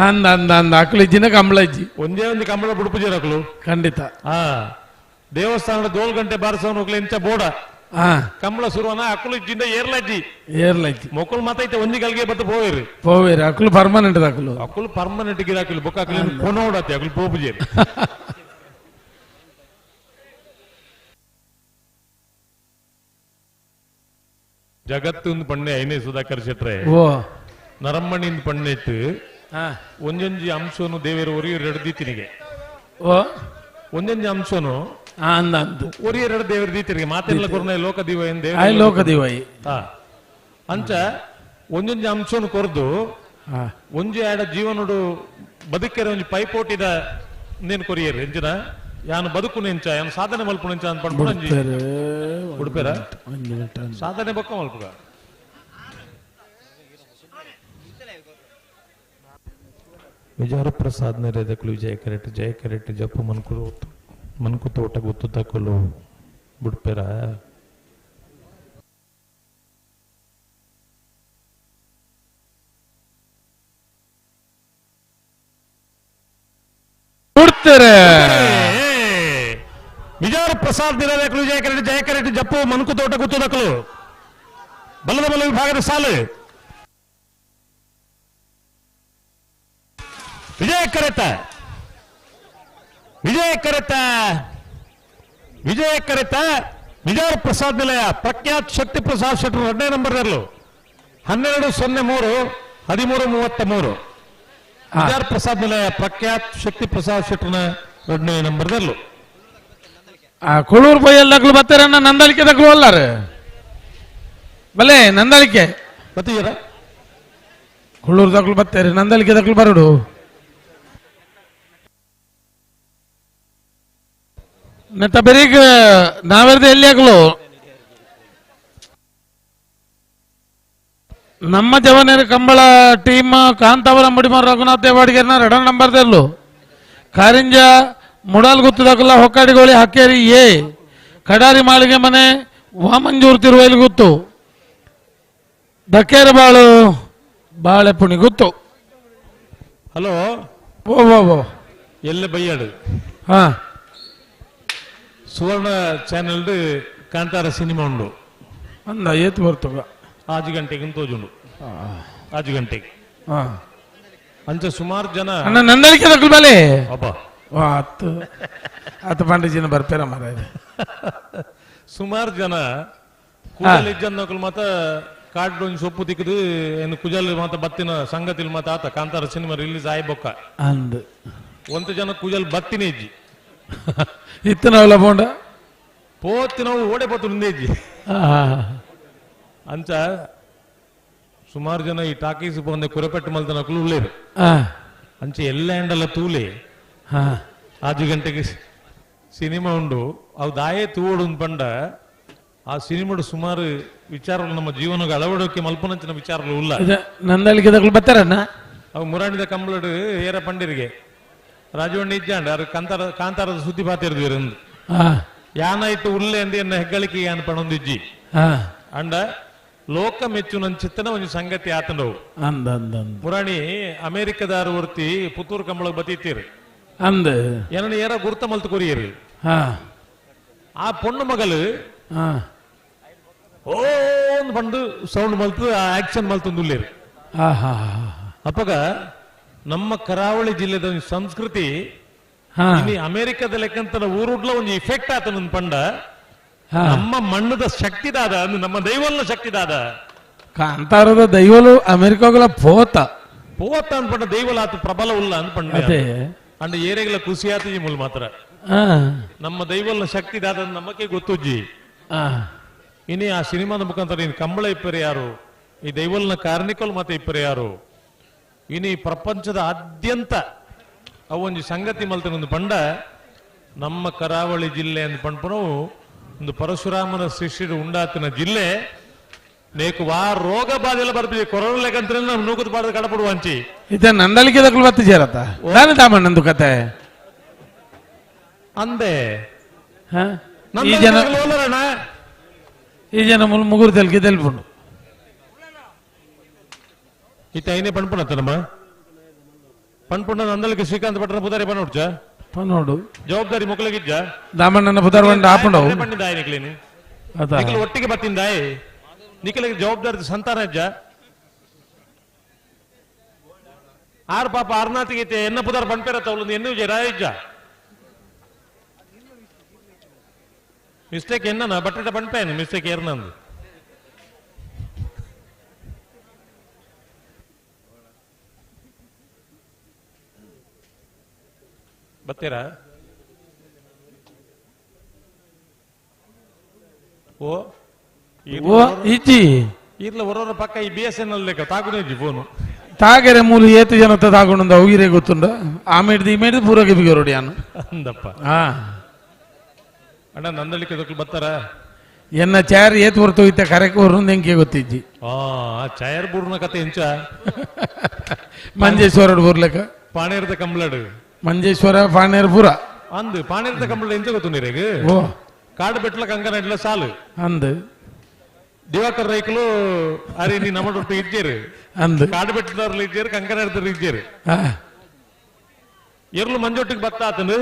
ಅಂದ ಅಂದ ಅಂದ ಅಕುಲು ಇಜ್ಜಿನ ಕಂಬಳ ಇಜ್ಜಿ ಒಂದೇ ಒಂದು ಕಂಬಳ ಬುಡುಪುಜೇರು ಅಕುಲು ಖಂಡಿತ. ಹಾ ದೇವಸ್ಥಾನದ ದೋಲ್ ಗಂಟೆ ಬಾರಿಸೋನು ಇಂಚ ಬೋಡ ಕಂಬಳ ಸುರುವನ ಅಕುಲು ಇಜ್ಜಿಂದ ಏರ್ಲಜ್ಜಿ ಏರ್ಲಜ್ಜಿ ಮೊಕ್ಕಳು ಮಾತೈತೆ ಒಂಜಿ ಗಲ್ಗೆ ಬತ್ತು ಪೋವೇರು ಪೋವೇರು ಅಕುಲು ಪರ್ಮನೆಂಟ್ ಅಕುಲು ಅಕುಲು ಪರ್ಮನೆಂಟ್ ಗಿರಾಕಿಲು ಬೊಕ್ಕ ಅಕುಲು ಕೊನೋಡತ್ತೆ ಅಕುಲು ಪೋಪುಜೇರು. ಜಗತ್ತು ಪಣ್ಣೆ ಐನೇ ಸುಧಾಕರ್ ಶೆಟ್ರೆ ನರಮ್ಮಣಿಂದ ಪಣ್ಣೆ ಇತ್ತು ಒಂಜೊಂಜಿ ಅಂಶನು ದೇವೇರು ಒರಿಯು ಎರಡು ದೀತಿನಿಗೆ ಒಂಜೊಂಜಿ ಅಂಶನು ಒರಿಯ ಎರಡು ದೇವರ ದೀತಿನಿಗೆ ಮಾತೆಲ್ಲ ಕೊರ್ನ ಲೋಕ ದಿವ ಲೋಕ ದಿವಾಯಿ. ಅಂಚ ಒಂಜೊಂಜಿ ಅಂಶನು ಕೊರ್ದು ಒಂಜಿ ಆಡ ಜೀವನಡು ಬದುಕೆರೆ ಒಂಜಿ ಪೈಪೋಟಿದ ನೇನು ಕೊರಿಯರ್ ಎಂಚಿನ ಯಾನು ಬದುಕು ನೆಂಚ ಯಾನು ಸಾಧನೆ ಮಲ್ಪು ನೆಂಚ ಅಂತ ಪಂಡ್ಪುಂಡು ಉಡುಪೇರ ಸಾಧನೆ ಬೊಕ್ಕ ಮಲ್ಪುಗ. ವಿಜಯ ಪ್ರಸಾದ್ ನೆರೆದಕ್ಲು ವಿಜಯ ಕರೆಟ್ ಜಯ ಕರೆಟ್ ಜಪ್ಪು ಮನ್ಕು ಮನ್ಕು ತೋಟ ಗೊತ್ತು ತಕೊಲು ಬುಡ್ಪೇರ. ವಿಜಯ ಪ್ರಸಾದ್ ನಿರದಕ್ಲು ವಿಜಯ ಕರೆಟ್ ಜಯ ಕರೆಟ್ ಜಪ್ಪು ಮನ್ಕು ತೋಟ ಗುತ್ತು ದಕ್ಕಲು ಬಲದ ಬಲ ವಿಭಾಗದ ಸಾಲು. ವಿಜಯ ಕರೆತ ವಿಜಯ ಕರೆತ ವಿಜಯ ಕರೆತ ವಿಜಯ ಪ್ರಸಾದ್ ನಿಲಯ ಪ್ರಖ್ಯಾತ್ ಶಕ್ತಿ ಪ್ರಸಾದ್ ಶೆಟ್ಟರು 2ನೇ ನಂಬರ್ 12:03 13:33. ವಿಜಯ ಪ್ರಸಾದ್ ನಿಲಯ ಪ್ರಖ್ಯಾತ್ ಶಕ್ತಿ ಪ್ರಸಾದ್ ಶೆಟ್ಟರ್ನ 2ನೇ ನಂಬರ್. ಕೊಳೂರು ಬೈಯಲ್ಲಿ ದಕ್ಕಲು ಬರ್ತಾರಣ್ಣ, ನಂದಳಿಕೆ ದಕ್ಕಲು ಅಲ್ಲಾರೆ ಬಲೆ ನಂದಳಿಕೆ ಬತ್ತೀರ ಕೊಳೂರು ದಕ್ಕಲು ಬರ್ತಾರೆ, ನಂದಳಿಕೆ ದಕ್ಕಲು ಬರೋಡು. ನೆತ್ತ ಬೆರೀಗ್ ನಾವೆರ್ದ ಎಲ್ಲಿ ಆಗಲು ನಮ್ಮ ಜವನೇರ ಕಂಬಳ ಟೀಮ್ ಕಾಂತಾವರ ಮುಡಿಮಾರ್ ರಘುನಾಥ್ ದೇವಾಡಿಗೆರ್ನ 2 ನಂಬರ್ ದೆಲ್ಲು ಕಾರಿಂಜ ಮುಡಾಲ್ ಗುತ್ತದಕಲ್ಲ ಹೊಕ್ಕಾಡಿಗೋಳಿ ಹಕ್ಕೇರಿ ಎ ಕಡಾರಿ ಮಾಳಿಗೆ ಮನೆ ವಾಮಂಜೂರು ತಿರುವೈಲು ಗುತ್ತು ದಕ್ಕೇರ ಬಾಳು ಬಾಳೆಪುಣಿ ಗುತ್ತು. ಹಲೋ ಓ ಓ ಎಲ್ಲ ಬೈಯಾಡು ಹಾ ಸುವರ್ಣ ಚಾನೆಲ್ ಕಾಂತಾರ ಸಿನಿಮಾ ಉಂಡು ಅಂದ ಏತು ಬರ್ತದ 5 ಗಂಟೆಗೆ ತೋಜುಂಡು 5 ಗಂಟೆಗೆ ಅಂಚ ಸುಮಾರು ಜನ ನಂದಳಿಕೆ ದಕ್ಕಲು ಬಲೆ ಅಬ್ಬ ಆತು ಆತ ಪಾಂಡಿಜಿನ ಬರ್ಪೇರ ಮಾರ. ಸುಮಾರು ಜನ ಕುಜಲ್ ಇಜ್ಜನ್ನಕಲು ಮಾತ ಕಾಡ್ ಒಂಜಿ ಸೊಪ್ಪು ತಿಕ್ಕದು ಏನು ಕುಜಲ್ ಮಾತ ಬತ್ತಿನ ಸಂಗತಿಲ್ ಮಾತ ಆತ ಕಾಂತಾರ ಸಿನಿಮಾ ರಿಲೀಸ್ ಆಯ್ ಬೊಕ್ಕ ಅಂದ್ ಒಂತ ಜನ ಕುಜಲ್ ಬತ್ತಿನ ಇಜ್ಜಿ ಇತ್ತನವಲ್ಲ ಬೋಂಡ ಪೋತಿನವು ಓಡೆ ಪೋತು ನಿಂದೆ ಇಜ್ಜಿ. ಅಂಚ ಸುಮಾರು ಜನ ಈ ಟಾಕೀಸ್ ಬಂದೆ ಕುರೆಪೆಟ್ಟು ಮಲ್ತನಕಲು ಉಳ್ಳೇರು ಅಂಚ ಎಲ್ಲ ಎಂಡಲ ತೂಲೆ 5 ಗಂಟೆಗೆ ಸಿನಿಮಾ ಉಂಡು ಅವು ದಾಯೇ ತೂವಡು ಪಂಡ ಆ ಸಿನಿಮಾಡು ಸುಮಾರು ವಿಚಾರಗಳು ನಮ್ಮ ಜೀವನಕ್ಕೆ ಅಳವಡಿಕೆ ಮಲ್ಪನಂಚಿನ ವಿಚಾರಗಳು ಉಲ್ಲ. ನಂದಳಿಕೆ ದಕ್ಕಲು ಬರ್ತಾರಣ್ಣ ಅವು ಮುರಾಣಿದ ಕಂಬಳಡು ಏರ ಪಂಡಿರಿಗೆ ರಾಜವಣ್ಣ ಇಜ್ಜಾಂಡ ಅರು ಕಾಂತಾರ ಕಾಂತಾರದ ಸುದ್ದಿ ಪಾತಿರ್ದಿರು ಯಾನ ಇಟ್ಟು ಉಲ್ಲೆ ಅಂದ ಎನ್ನ ಹೆಗ್ಗಳಿಕೆ ಯಾನ್ ಪಣೊಂದಿಜ್ಜಿ ಅಂಡ ಲೋಕ ಮೆಚ್ಚುನಂಚಿತ್ತನ ಒಂದು ಸಂಗತಿ ಆತನವು. ಮುರಾಣಿ ಅಮೆರಿಕದಾರ ವರ್ತಿ ಪುತ್ತೂರು ಕಂಬಳಕ್ಕೆ ಬತ್ತೀರಿ ಅಂದ ಏನನ್ನ ಏರ ಗುರ್ತ ಮಲ್ತು ಕೊರಿಯರು ಆ ಪೊಣ್ಣು ಮಗಲು ಓ ಬಂದು ಸೌಂಡ್ ಮಲ್ತು ಆಕ್ಷನ್ ಮಲ್ತೊಂದುಲ್ಲೇರು. ಅಪ್ಪಗ ನಮ್ಮ ಕರಾವಳಿ ಜಿಲ್ಲೆದ ಒಂದು ಸಂಸ್ಕೃತಿ ಇಲ್ಲಿ ಅಮೆರಿಕದ ಲೆಕ್ಕಂತ ಊರುಡ್ಲ ಒಂದು ಇಫೆಕ್ಟ್ ಆತನ ಪಂಡ ನಮ್ಮ ಮಣ್ಣದ ಶಕ್ತಿ ದಾದ ನಮ್ಮ ದೈವಲ್ಲ ಶಕ್ತಿ ದಾದ ಕಾಂತಾರದ ದೈವಲು ಅಮೆರಿಕಾಗಲ ಪೋತ ಪೋತ ಅನ್ಪಂಡ ದೈವಲ ಆತ ಪ್ರಬಲ ಉಲ್ಲ ಅನ್ಪಂಡ ಅಂಡ ಏರೆಗಳ ಖುಷಿ ಆತ ಈ ಮೂಲ ಮಾತ್ರ ನಮ್ಮ ದೈವಲ್ಲ ಶಕ್ತಿ ದಾದ ನಮಕ್ಕೆ ಗೊತ್ತುಜ್ಜಿ. ಇನಿ ಆ ಸಿನಿಮಾದ ಮುಖಾಂತರ ಇನ್ ಕಂಬಳ ಇಪ್ಪರು ಯಾರು, ಈ ದೈವಲ್ನ ಕಾರ್ಣಿಕಲ್ ಮತ್ತೆ ಇಪ್ಪರು ಯಾರು, ಇನಿ ಪ್ರಪಂಚದ ಆದ್ಯಂತ ಅವೊಂದು ಸಂಗತಿ ಮಲ್ತನೊಂದು ಪಂಡ ನಮ್ಮ ಕರಾವಳಿ ಜಿಲ್ಲೆ ಅಂದ್ ಪಂಡ್ಪನು ಒಂದು ಪರಶುರಾಮನ ಶಿಷ್ಯರು ಉಂಡಾತಿನ ಜಿಲ್ಲೆ ನೇಕು ವಾ ರೋಗ ಬಾಧೆಲ್ಲ ಬರ್ತೀವಿ ಕೊರೋನಾ ಲೆಕ್ಕಂತ ನಾವು ನೂಕುದು ಬಾಡದ ಕಡಪಡುವ ಅಂಚಿ ಇದ ನಂದಳಿಕೆ ದಕ್ಕಲು ಬತ್ತಿ ಸೇರತ್ತ ನಾನು ತಾಮಣ್ಣಂದು ಕತೆ ಅಂದೆ ಈ ಜನ ಈ ಜನ ಮುಗುರು ತೆಲ್ಕಿ ತೆಲ್ಪುಂಡು ಇತ್ತ ಐನೇ ಪಣ್ಪುಣತ್ತ ನಮ್ಮ ಪಣ್ಪುಂಡ ನಂದಳಿಕೆ ಶ್ರೀಕಾಂತ್ ಭಟ್ರ ಪುದಾರಿ ಪಣ್ಣುಡ್ಚ ಪನ್ನೋಡು ಜವಾಬ್ದಾರಿ ಮೊಕ್ಕಲಿಗಿಜ್ಜ ದಾಮಣ್ಣನ ಪುದಾರ್ ಬಂಡ ಆಪುಂಡವು ಪಣ್ಣಿದಾಯ ನಿಕ್ಲೇನಿ ನಿಖಲ್ ಒಟ್ಟಿಗೆ ಬತ್ತಿಂದಾಯ್ ನಿಖಲಿಗೆ ಜವಾಬ್ದಾರಿ ಸಂತಾನ ಇಜ್ಜ ಆರು ಪಾಪ ಆರ್ನಾತಿಗೆ ಎನ್ನ ಪುದಾರ್ ಪಣ್ಪೇರ ತವಲು ಎನ್ನು ಇಜ್ಜ ಮಿಸ್ಟೇಕ್ ಎನ್ನ ಬಟ್ಟೆ ಪಣ್ಪೇನು ಮಿಸ್ಟೇಕ್ ಏರ್ನಂದು ಬತ್ತೀರಾ ಓ ಓ ಇಜ್ಜಿ ಇರ್ಲ ಹೊರವರ ಪಕ್ಕ ಈ B S N L ಲೆಕ್ಕ ತಾಗುನೇ ಫೋನು ತಾಗೆರೆ ಮೂಲು ಏತು ಜನತ ತಾಗೊಂಡು ಉಯಿರೇ ಗೊತ್ತುಂಡ ಆಮೇಡ್ದು ಇಮೇಡ್ದು ಪೂರಗೆ ಬಿಗರೋಡಿ ಅನ್ನು ಅಂದಪ್ಪ ಹಾ ಅಣ್ಣ ನಂದಳಿಕೆ ದೊಕ್ಕಲು ಬರ್ತಾರ ಎನ್ನ ಚಾರ್ ಏತ್ ಹೊರತು ಇತ್ತ ಕರೆಕ್ ಹೊರೊಂದು ಎಂಕೆ ಗೊತ್ತಿಜ್ಜಿ ಆ ಚಾಯರ್ ಬೂರ್ನ ಕತೆ ಎಂಚ ಮಂಜೇಶ್ವರ ಬೂರ್ಲೆಕ ಪಾಣೇರ್ದ ಕಂಬ್ಳಡು ಮಂಜೇಶ್ವರ ಪಾಣೇರ್ ಪೂರ ಅಂದು ಪಾಣೇರ್ದ ಕಂಬ್ಳಡು ಎಂಚ ಗೊತ್ತು ನೀರೇಗ ಓ ಕಾಡು ಬೆಟ್ಲ ಕಂಕನ ಸಾಲು ಅಂದು ದಿವಾಕರ್ ರೈಕಲು ಅರೆ ನೀ ನಮ್ಮೊಟ್ಟು ಇಜ್ಜೇರು ಅಂದು ಕಾಡು ಬೆಟ್ಟದವ್ರಲ್ಲಿ ಇಜ್ಜೇರು ಕಂಕನಾಡ್ದವ್ರು ಇಜ್ಜೇರು ಎರ್ಲು ಮಂಜೊಟ್ಟಿಗೆ ಬತ್ತ ಆತನು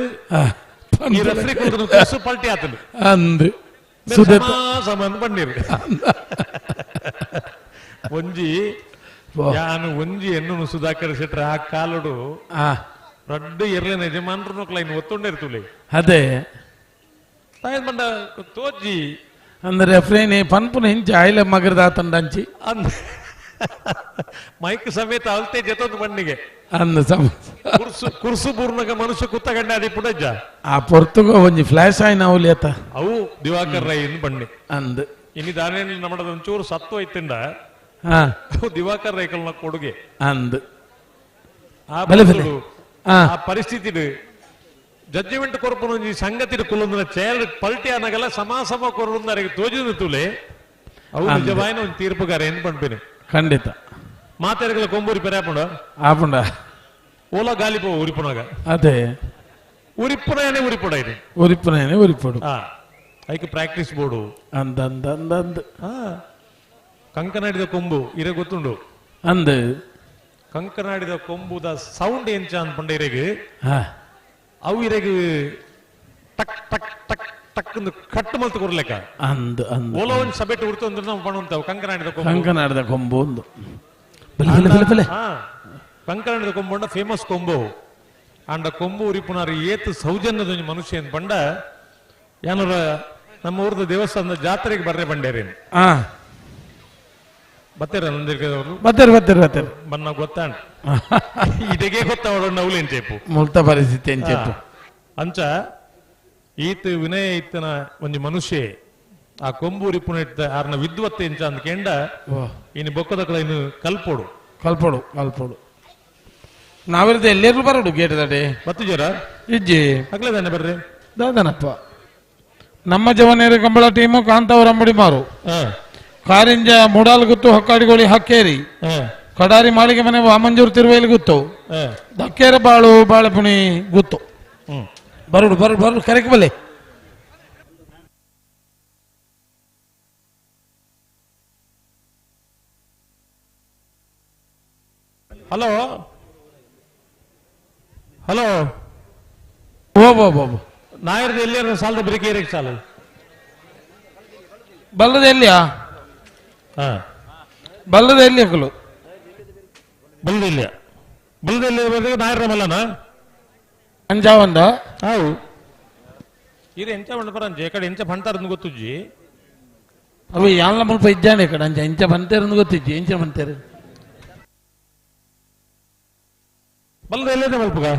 ಈ ರೆಫ್ರಿ ಕುಂತನು ಕುಸು ಪಲ್ಟಿ ಆತನು ಅಂದು ಸಮಾನ ಬನ್ನಿರು ಒಂಜಿ ಯಾನು ಒಂಜಿ ಎನ್ನು ಸುಧಾಕರ್ ಶೆಟ್ರ ಆ ಕಾಲಡು ರಡ್ಡು ಎರ್ಲಿನ ಯಜಮಾನ್ರು ಕ್ಲೈನ್ ಒತ್ತೊಂಡಿರ್ತುಲೆ ಅದೇ ತಾಯ್ ಬಂಡ ತೋಜಿ ಅಂದ್ರೆ ರೆಫ್ರೇನೆ ಪನ್ಪುನ ಹೆಂಚಿ ಆಯ್ಲೆ ಮಗರದ ಆತಂಡಂಚಿ ಅಂದ ಮೈಕ್ ಸಮೇತ ಅಲ್ತೆ ಜೊತೆ ಬಣ್ಣಿಗೆ ಅಂದ ಸಮ ಕುರ್ಸು ಕುರ್ಸು ಬೂರ್ನಗ ಮನುಷ್ಯ ಕುತ್ತಗಂಡ ಅದಿ ಪುಡಜ್ಜ ಆ ಪೊರ್ತುಗ ಒಂಜಿ ಫ್ಲಾಶ್ ಆಯ್ನ ಅವಲಿಯತ ಅವು ದಿವಾಕರ್ ರೈ ಬಣ್ಣಿ ಅಂದ್ ಇನಿ ದಾನೇನು ನಮ್ಮಡದ ಒಂಚೂರು ಸತ್ವ ಇತ್ತಿಂಡ ಅವು ದಿವಾಕರ್ ರೈಕಲ್ನ ಕೊಡುಗೆ ಅಂದ್ ಆ ಆ ಪರಿಸ್ಥಿತಿ ಜಡ್ಜ್ಮೆಂಟ್ ಕೊರಪುನ ಒಂಜಿ ಸಂಗತಿ ಕುಲ್ಲೊಂದಿನ ಚೇರ್ ಪಲ್ಟಿ ಅನಗಲ ಸಮ ಸಮ ಕೊರೊಂದರಿಗೆ ತೋಜಿದ ತುಲೆ ಅವು ನಿಜವಾಯಿನ ಒಂದು ತೀರ್ಪುಗಾರ ಏನ್ ಪಂಪಿನಿ ಖಂಡಿತ ಮಾತಾಡಗಲ ಕೊಂಬೂರಿ ಪೆರಾಪುಂಡ ಆಪುಂಡ ಓಲಾ ಗಾಲಿ ಪೋ ಉರಿಪುನಾಗ ಅದೇ ಉರಿಪುನೇನೆ ಉರಿಪುಡ ಇದು ಉರಿಪುನೇನೆ ಉರಿಪುಡು ಐಕ್ ಪ್ರಾಕ್ಟೀಸ್ ಬೋರ್ಡು ಅಂದ ಅಂದ ಅಂದ ಅಂದ ಕಂಕನಾಡಿದ ಕೊಂಬು ಇರೆ ಗೊತ್ತುಂಡು ಅಂದ ಕಂಕನಾಡಿದ ಕೊಂಬುದ ಸೌಂಡ್ ಎಂಚ ಅನ್ಪಂಡ ಇರೆಗ್ ಅವು ಇರೆಗ್ ಟಕ್ ಟಕ್ ಟಕ್ ಟಕ್ ಕಟ್ಟು ಮಲ್ತು ಕೊರ್ಲೆಕ್ಕ ಅಂದ ಅಂದ ಓಲೋ ಒಂದು ಸಬೆಟ್ ಉರ್ತು ಅಂದ್ರೆ ನಾವು ಪಣುಂತಾವು ಕಂಕನಾಡಿದ ಕೊಂಬು ಕಂಕನಾಡಿದ ಕೊಂಬು ಒಂದು ಬಲೆ ಬಲೆ ಬಲೆ ಬಲೆ ಕಂಕನಾಡಿದ ಕೊಂಬು ಫೇಮಸ್ ಕೊಂಬು ಅಂಡ ಕೊಂಬು ಉರಿಪುನಾರು ಏತು ಸೌಜನ್ಯದ ಒಂಜಿ ಮನುಷ್ಯ ಏನ್ ಪಂಡ ಯಾನರ ನಮ್ಮ ಊರದ ದೇವಸ್ಥಾನದ ಜಾತ್ರೆಗೆ ಬರ್ರೆ ಬಂಡೇರೇನು ಬತ್ತೀರ ನಂದಿರ್ಕದವರು ಬತ್ತೀರಿ ಬತ್ತೀರಿ ಬತ್ತೀರಿ ಬನ್ನ ಗೊತ್ತಾಂಡ್ ಇದಕ್ಕೆ ಗೊತ್ತಾವಡ ನೌಲೇನ್ ಚೇಪು ಮುಲ್ತ ಪರಿಸ್ಥಿತಿ ಏನ್ ಚೇಪು ಅಂಚ ಈತ ವಿನಯ ಇತ್ತನ ಒಂಜಿ ಮನುಷ್ಯ ಆ ಕೊಂಬು ಉರಿಪುನ ಆರ್ನ ವಿದ್ವತ್ತೆ ಎಂಚ ಅಂದ ಕೆಂಡ ಇನ್ನು ಬೊಕ್ಕದಕ್ಕಳ ಇನ್ನು ಕಲ್ಪೋಡು ಕಲ್ಪೋಡು ಕಲ್ಪೋಡು ನಾವಿರದ ಎಲ್ಲೆಲ್ಲೂ ಬರೋಡು ಗೇಟ್ ದಾಡೆ ಬತ್ತಿಜರ ಇಜ್ಜಿ ಅಗ್ಲೇದಾನೆ ಬರ್ರಿ ದಾದನಪ್ಪ ನಮ್ಮ ಜವನೇರು ಕಂಬಳ ಟೀಮು ಕಾಂತಾವರ ಅಂಬಡಿ ಮಾರು ಕಾರಿಂಜ ಮೂಡಾಲ್ ಗುತ್ತು ಹೊಕ್ಕಾಡಿಗೋಳಿ ಹಕ್ಕೇರಿ ಕಡಾರಿ ಮಾಳಿಗೆ ಮನೆ ವಾಮಂಜೂರು ತಿರುವೇಲಿ ಗುತ್ತು ದಕ್ಕೇರ ಬಾಳು ಬಾಳೆಪುಣಿ ಗುತ್ತು ಬರುಡು ಬರುಡು ಬರುಡು ಕರೆಕ್ ಬಲ್ಲೆ ಹಲೋ ಹಲೋ ಓ ಬೋ ನಾಯರ್ದು ಎಲ್ಲಿ ಸಾಲದ ಬ್ರೇಕ್ ಸಾಲ ಬಲ್ಲದ ಎಲ್ಲಿಯಾ ಬಲ್ಲದ ಎಲ್ಲಿ ಹಾಕಲು ಬಲ್ಲದ ಎಲ್ಲಿಯ ಬಲ್ಲದ ಎಲ್ಲಿ ನಾಯರ್ ಮಲ್ಲನ ಅಂಜಾವಂದ how ಇದು ಎಂಚ ಬಂಡ ಅಂಜೆ ಈ ಕಡೆ ಎಂಚ ಬಂತಾರ ಗೊತ್ತುಜ್ಜಿ ಅವು ಯಾನ್ಲ ಮುಲ್ಪ ಇಜ್ಜಾನೆ ಈ ಕಡೆ ಅಂಚ ಎಂಚ ಬಂತೇರಂದು ಗೊತ್ತಿಜ್ಜಿ ಎಂಚ ಬಂತೇರು ಬಲ್ಲದ ಎಲ್ಲೇ ಮಲ್ಪುಗ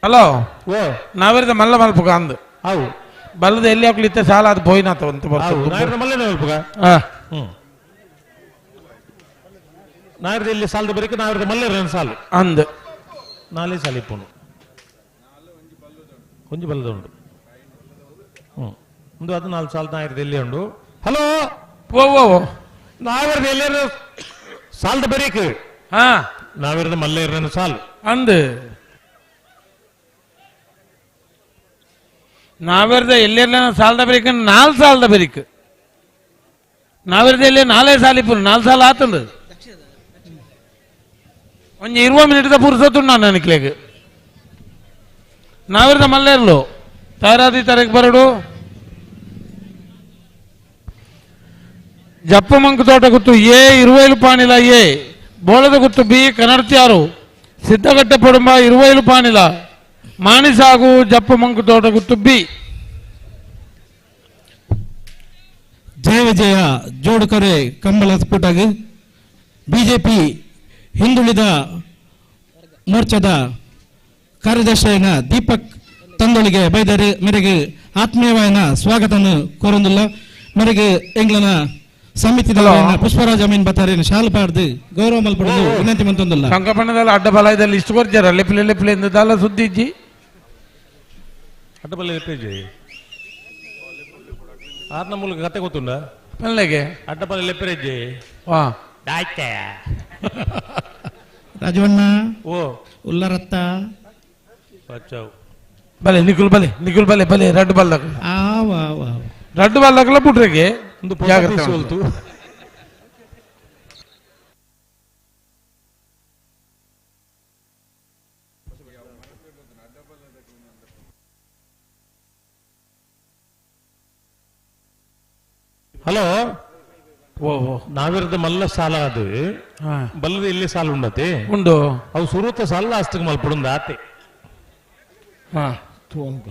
ಹಲೋ ಓ ನಾವಿರದ ಮಲ್ಲ ಮಲ್ಪುಗ ಅಂದು how ಬಲ್ಲದ ಎಲ್ಲಿ ಹಾಕ್ಲಿತ್ತೆ ಸಾಲ ಅದು ಪೋಯಿನಾತ ಅಂತ ನಾಯರ್ದ ಮಲ್ಲೇನೆ ಮಲ್ಪುಗ ನಾಯರ್ದ ಎಲ್ಲಿ ಸಾಲದ ಬರೀಕ ನಾಯರ್ದ ಮಲ್ಲೇರ ಸಾಲು ಅಂದ್ ನಾಲೇ ಸಾಲ ಇಪ್ಪುನು ಕೊಂಚ ಬಲ್ಲದ ಉಂಟು ಒಂದು ಅದು ನಾಲ್ಕು ಸಾಲ ನಾಯರ್ದ ಎಲ್ಲಿ ಉಂಡು ಹಲೋ ಓ ಓ ನಾವಿರದ ಎಲ್ಲಿ ಸಾಲದ ಬರೀಕ್ ಹಾ ನಾವಿರದ ಮಲ್ಲೇರ ಸಾಲು ಅಂದ್ ನಾವಿರದ ಎಲ್ಲೆಲ್ಲ ಸಾಲದ ಬರೀಕ್ ನಾಲ್ ಸಾಲದ ಬರೀಕ್ ನಾವಿರದ ಎಲ್ಲಿ ನಾಲೇ ಸಾಲ ಇಪ್ಪುನು ನಾಲ್ ಸಾಲ ಆತಂದು ಒಂಜಿ 20 ಮಿನಿಟ್ದ ಪುರ್ಸೊತ್ತುಂಡು ನಾನು ನನಕ್ಲೇಗ್ ನಾವಿರದ ಮಲ್ಲೇರ್ಲು ತಯಾರಾದಿ ತರಕ್ ಬರಡು ಜಪ್ಪಮಂಕು ತೋಟ ಗುತ್ತು ಎ ಇರುವೈಲು ಪಾಣಿಲ ಎ ಬೋಳದ ಗುತ್ತು ಬಿ ಕನ್ನಡತ್ಯಾರು ಸಿದ್ಧಗಟ್ಟ ಪೊಡುಂಬ ಇರುವೈಲು ಪಾಣಿಲ ಮಾಣಿಸಾಗು ಜಪ್ಪಮಂಕು ತೋಟ ಗುತ್ತು ಬಿ ಜಯ ವಿಜಯ ಜೋಡುಕರೆ ಕಂಬಳ ಕೂಟಾಗಿ ಬಿಜೆಪಿ ಹಿಂದುಳಿದ ಮೋರ್ಚಾದ ಕಾರ್ಯದರ್ಶಿಯನ ದೀಪಕ್ ತಂದೊಳಿಗೆ ಬೈದರೆ ಮೇರೆಗೆ ಆತ್ಮೀಯವಾಯನ ಸ್ವಾಗತವನ್ನು ಕೋರೊಂದಿಲ್ಲ. ಮರೆಗೆ ಎಂಗ್ಲನ ಸಮಿತಿದ ಪುಷ್ಪರಾಜ ಅಮೀನ್ ಬತ್ತಾರಿನ ಶಾಲು ಪಾಡ್ದು ಗೌರವ ಮಲ್ಪಡೋದು ವಿನಂತಿ ಮಂತೊಂದಲ್ಲ. ಸಂಕಪಣ್ಣದಲ್ಲಿ ಅಡ್ಡ ಬಲ ಇದಲ್ಲಿ ಇಷ್ಟು ಕೊರ್ಜಾರ ಲೆಪ್ಲೆ ಲೆಪ್ಲೆ ಎಂದು ದಾಲ ಸುದ್ದಿ ಇಜ್ಜಿ. ಅಡ್ಡ ಬಲ ಲೆಪ್ಪೇಜಿ ಆರ್ನ ಮೂಲಕ ಕತೆ ಗೊತ್ತುಂಡ ಪಲ್ಲೆಗೆ ಅಡ್ಡ ಬಲ ಲೆಪ್ಪರೇಜಿ ವಾ ದಾಯ್ತೆ ರಾಜವಣ್ಣ ಓ ಉಲ್ಲರತ್ತ ಬಚ್ಚಾವ್ ಬಲೆ ನಿಕುಲ್ ಬಲೆ ನಿಕುಲ್ ಬಲೆ ಬಲೆ ರಡ್ಡು ಬಲ್ಲಕಲ ಆವ ಆವ ರಡ್ಡು ಬಲ್ಲಕಲ ಬುಟ್ರೆಗೆ ಜಾಗ್ರತೆ ಸೋಲ್ತು. ಹಲೋ ಓ ಓ ನಾವಿರದ ಮಲ್ಲ ಸಾಲ ಅದು ಬಲ್ಲದ ಇಲ್ಲಿ ಸಾಲ ಉಂಡತೆ ಉಂಡು ಅವು ಸುರುತ ಸಾಲ ಅಷ್ಟಕ್ಕೆ ಮಲ್ಪಡುಂದ ಆತೆ ಹಾ ತೂಂಕ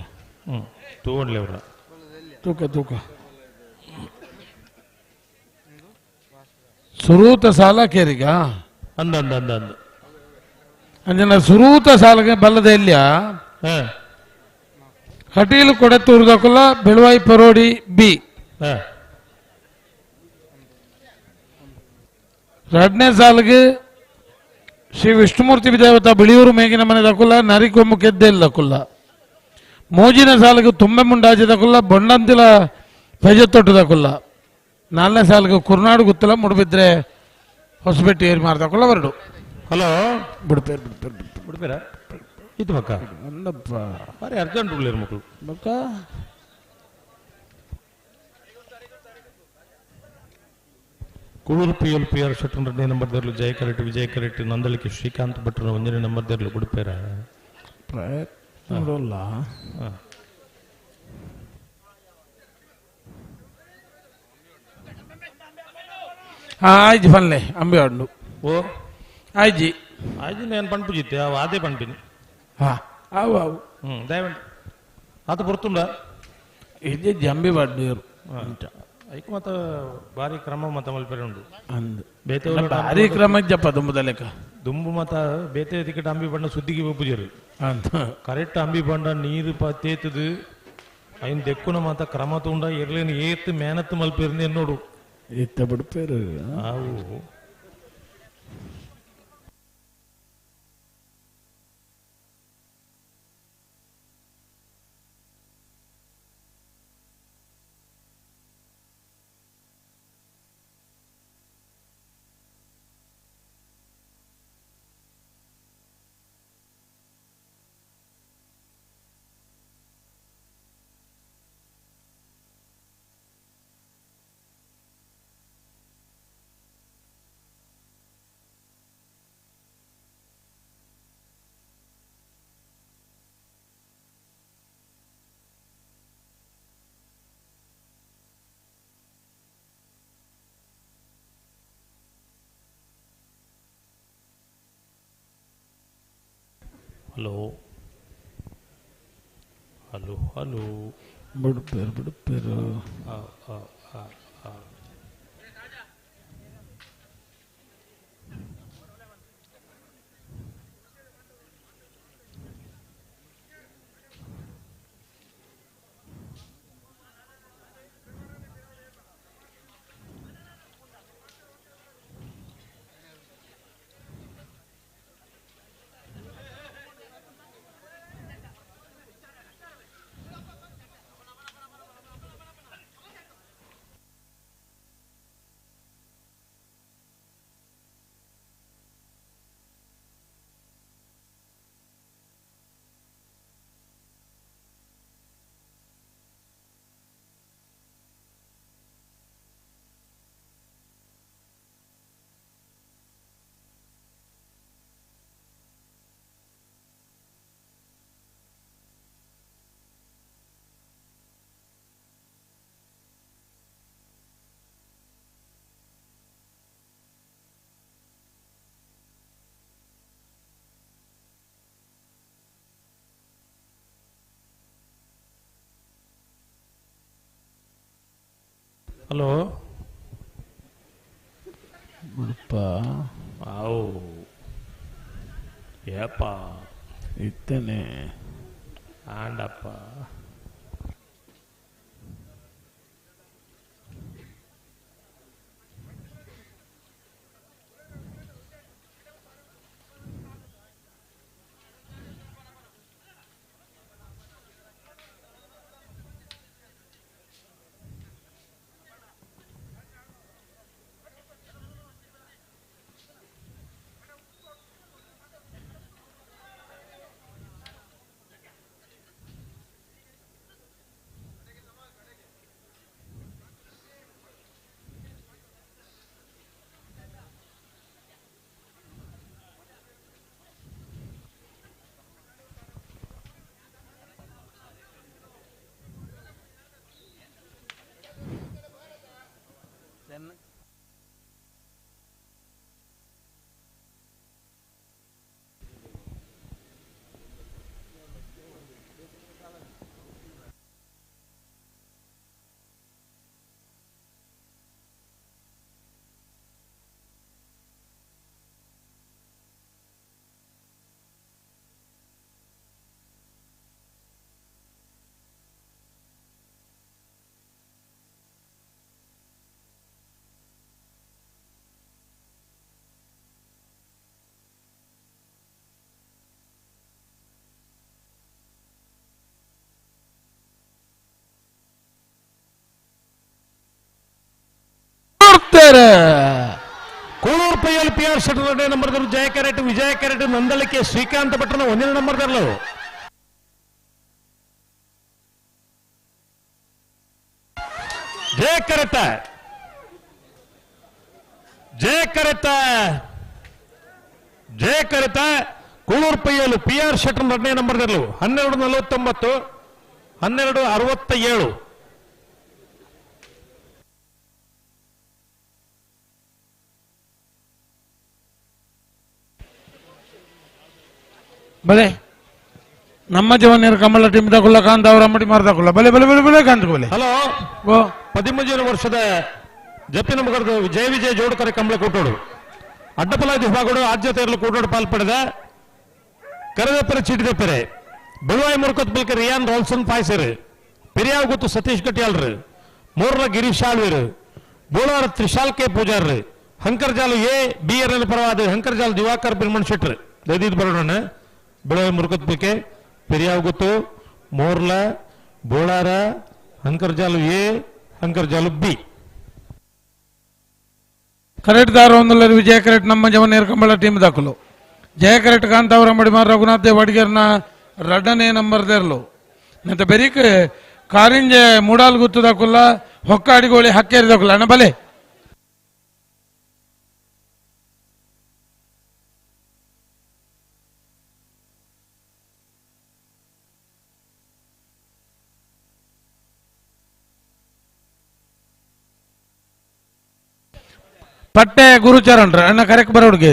ತೂಂಡ್ಲೆ ಅವ್ರ ತೂಕ ತೂಕ ಸುರೂತ ಸಾಲ ಕೇರಿಗ ಅಂದ ಅಂದ ಅಂದ ಅಂದ ಅಂಜನ ಸುರೂತ ಸಾಲಗೆ ಬಲ್ಲದ ಎಲ್ಲಿಯ ಕಟೀಲು ಕೊಡೆತೂರ್ದಕುಲ ಬೆಳುವಾಯಿ ಪರೋಡಿ ಬಿ ಎರಡನೇ ಸಾಲಿಗೆ ಶ್ರೀ ವಿಷ್ಣುಮೂರ್ತಿ ದೇವತಾ ಬಿಳಿಯೂರು ಮೇಗಿನ ಮನೆ ದಕುಲ ನರಿಕೊಮ್ಮು ಕೆದ್ದೆಲ್ಲ ದಕುಲ್ಲ ಮೋಜಿನ ಸಾಲಿಗೆ ತುಂಬೆ ಮುಂಡಾಜಿ ದಕುಲ್ಲ ಬೊಂಡಂತಿಲ ಪೆಜತ್ತೊಟ್ಟು ದಕುಲ್ಲ ನಾಲ್ನೇ ಸಾಲಿಗೆ ಕುರ್ನಾಡು ಗುತ್ತಲ ಮುಡುಬಿದ್ರೆ ಹೊಸಬೆಟ್ಟಿ ಏರಿ ಮಾರ್ದಕುಲ್ಲ ಬರಡು. ಹಲೋ ಬಿಡ್ಪೇರು ಬಿಡ್ಪೇರು ಬಿಡ್ಪೇರ ಇದು ಮಕ್ಕ ಅಂದಪ್ಪ ಬಾರಿ ಅರ್ಜೆಂಟ್ ಉಳ್ಳೇರು ಮಕ್ಕಳು ಮಕ್ಕ Kuloor P L P R Shetty ಎರಡನೇ ನಂಬರ್ ದೇರ್ಲು ಜಯ ಕರೆಟ್ ವಿಜಯ ಕರೆಟ್ ನಂದಳಿಕೆ ಶ್ರೀಕಾಂತ್ ಭಟ್ರು ಒಂದನೇ ನಂಬರ್ ದೇರ್ಲು ಬಿಡ್ಪೇರ ಪ್ರಯತ್ನ ನೋಡಲ್ಲ. ಆಯ್ಜಿ ಪನ್ಲೆ ಅಂಬಿ ಆಡ್ಲು ಓ ಆಯ್ಜಿ ಆಯ್ಜಿ ನಾನು ಪನ್ಪುಜಿತ್ತೆ ಅವು ಅದೇ ಪನ್ಪಿನಿ. ಹಾ ಅವು ಅವು ಹ್ಞೂ ದಯವಂಡಿ ಆತ ಬರ್ತುಂಡ ಇದು ಜಂಬಿ ಬಾಡ್ನೀರು ಐಕ್ ಮತ್ತ ಭಾರಿ ಕ್ರಮ ಮತ ಮಲ್ಪೆರೆ ಉಂಡು ಅಂದ್ ಬೇತೆ ಭಾರಿ ಕ್ರಮ ಇಜ್ಜಪ್ಪ ದುಂಬುದ ಲೆಕ್ಕ ದುಂಬು ಮತ ಬೇತೆ ಟಿಕೆಟ್ ಅಂಬಿ ಬಣ್ಣ ಸುದ್ದಿಗೆ ಒಪ್ಪುಜರು ಅಂತ ಕರೆಕ್ಟ್ ಅಂಬಿ ಬಣ್ಣ ನೀರು ತೇತದು ಐನ್ ದೆಕ್ಕುನ ಮಾತ ಕ್ರಮ ತುಂಡ ಎರ್ಲೇನು ಏತ್ ಮೇನತ್ತು ಮಲ್ಪೆರ್ನಿ ನೋಡು ಇತ್ತ ಬಿಡ್ಪೇರು ಅವು ಹಲೋ ಹಲೋ ಹಲೋ ಬಿಡ್ಪೇರು ಬಿಡ್ಪೇರು ಆ ಆ ಆ ಆ ಹಲೋ ಬಿಡಪ್ಪ ಆವು ಏಪ ಇತ್ತೇನೆ ಆಂಡಪ್ಪ. Kolur Payyal P R Shettar number Jaya carrot Vijaya carrot Nandalike Srikanth ಭಟ್ರನ ಒಂದನೇ number ದರ್ಲು. ಜಯ ಕರೆತ ಜಯ ಕರೆತ ಜಯ ಕರೆತ ಕೂಳೂರು ಪೈಯಲು ಪಿ ಆರ್ ಶೆಟ್ಟರ್ ಎರಡನೇ ನಂಬರ್ ದರ್ಲು 12:49 12:67. ಬಲೆ ನಮ್ಮ ಜವನಿಯರು ಕಮಲ ಟೀಮ್ ತಗೊಳ್ಳ ಕಾಂತ ಅವರ ಅಂಬಡಿ ಮಾರ್ದಾಕುಲ್ಲ ಬಲೆ ಬಲೆ ಬಲೆ ಬಲೆ ಕಾಂತ ಬಲೆ. ಹಲೋ, 13 ವರ್ಷದ ಜಪ್ಪಿನ ಮುಖದ ಜಯ ವಿಜಯ ಜೋಡುಕರೆ ಕಂಬಳ ಕೂಟೋಡು ಅಡ್ಡಪಲ ವಿಭಾಗಡು ಆದ್ಯತೆಯಲ್ಲೂ ಕೂಟೋಡು ಪಾಲ್ಪಡೆದ ಕರೆದಪ್ಪರೆ ಚೀಟಿದಪ್ಪರೆ ಬೆಳುವಾಯಿ ಮುರುಕತ್ ಬಲ್ಕ ರಿಯಾನ್ ರಾಲ್ಸನ್ ಪಾಯ್ಸರು ಪೆರಿಯಾವ್ ಗೊತ್ತು ಸತೀಶ್ ಕಟ್ಟಿಯಾಲ್ರು ಮೂರರ ಗಿರೀಶ್ ಆಳ್ವೀರು ಬೋಳಾರ ತ್ರಿಶಾಲ್ ಕೆ ಪೂಜಾರ್ರು ಹಂಕರ್ಜಾಲು A B R L ಪರವಾದ ಹಂಕರ್ಜಾಲ್ ದಿವಾಕರ್ ಬಿರ್ಮಣ್ ಶೆಟ್ರು ದಯದೀದ್ ಬರೋಣ. Belagavi ಮುರುಕತ್ bulk Periyav Guttu Morla Bolara Hankarjalu A Hankarjalu B. Correct ದಾರ ಒಂದುಲ್ಲ ವಿಜಯ ಕರೆಕ್ಟ್ ನಮ್ಮ ಜವನೇರ್ ಕಂಬಳ ಟೀಮ್ ದಾಖಲು ಜಯ ಕರೆಕ್ಟ್ ಕಾಂತಾವರ ಮಡಿಮಾರ್ ರಘುನಾಥ್ ದೇವ್ ಅಡಿಗರ್ನ ರಡ್ಡನೇ ನಂಬರ್ ದೇರ್ಲು ನಂತ ಬೆರಿಕ್ ಕಾರಿಂಜೆ ಮೂಡಾಲ್ ಗುತ್ತು ದಾಕುಲ್ಲ ಹೊಕ್ಕ ಅಡಿಗೋಳಿ ಹಕ್ಕೇರಿ ದಾಕುಲ್ಲ ಅಣ್ಣ ಬಲೆ. ಪಟ್ಟೆ ಗುರುಚರಣ್ರ ಅಣ್ಣ ಕರೆಕ್ಟ್ ಬರೋಡ್ಗೆ.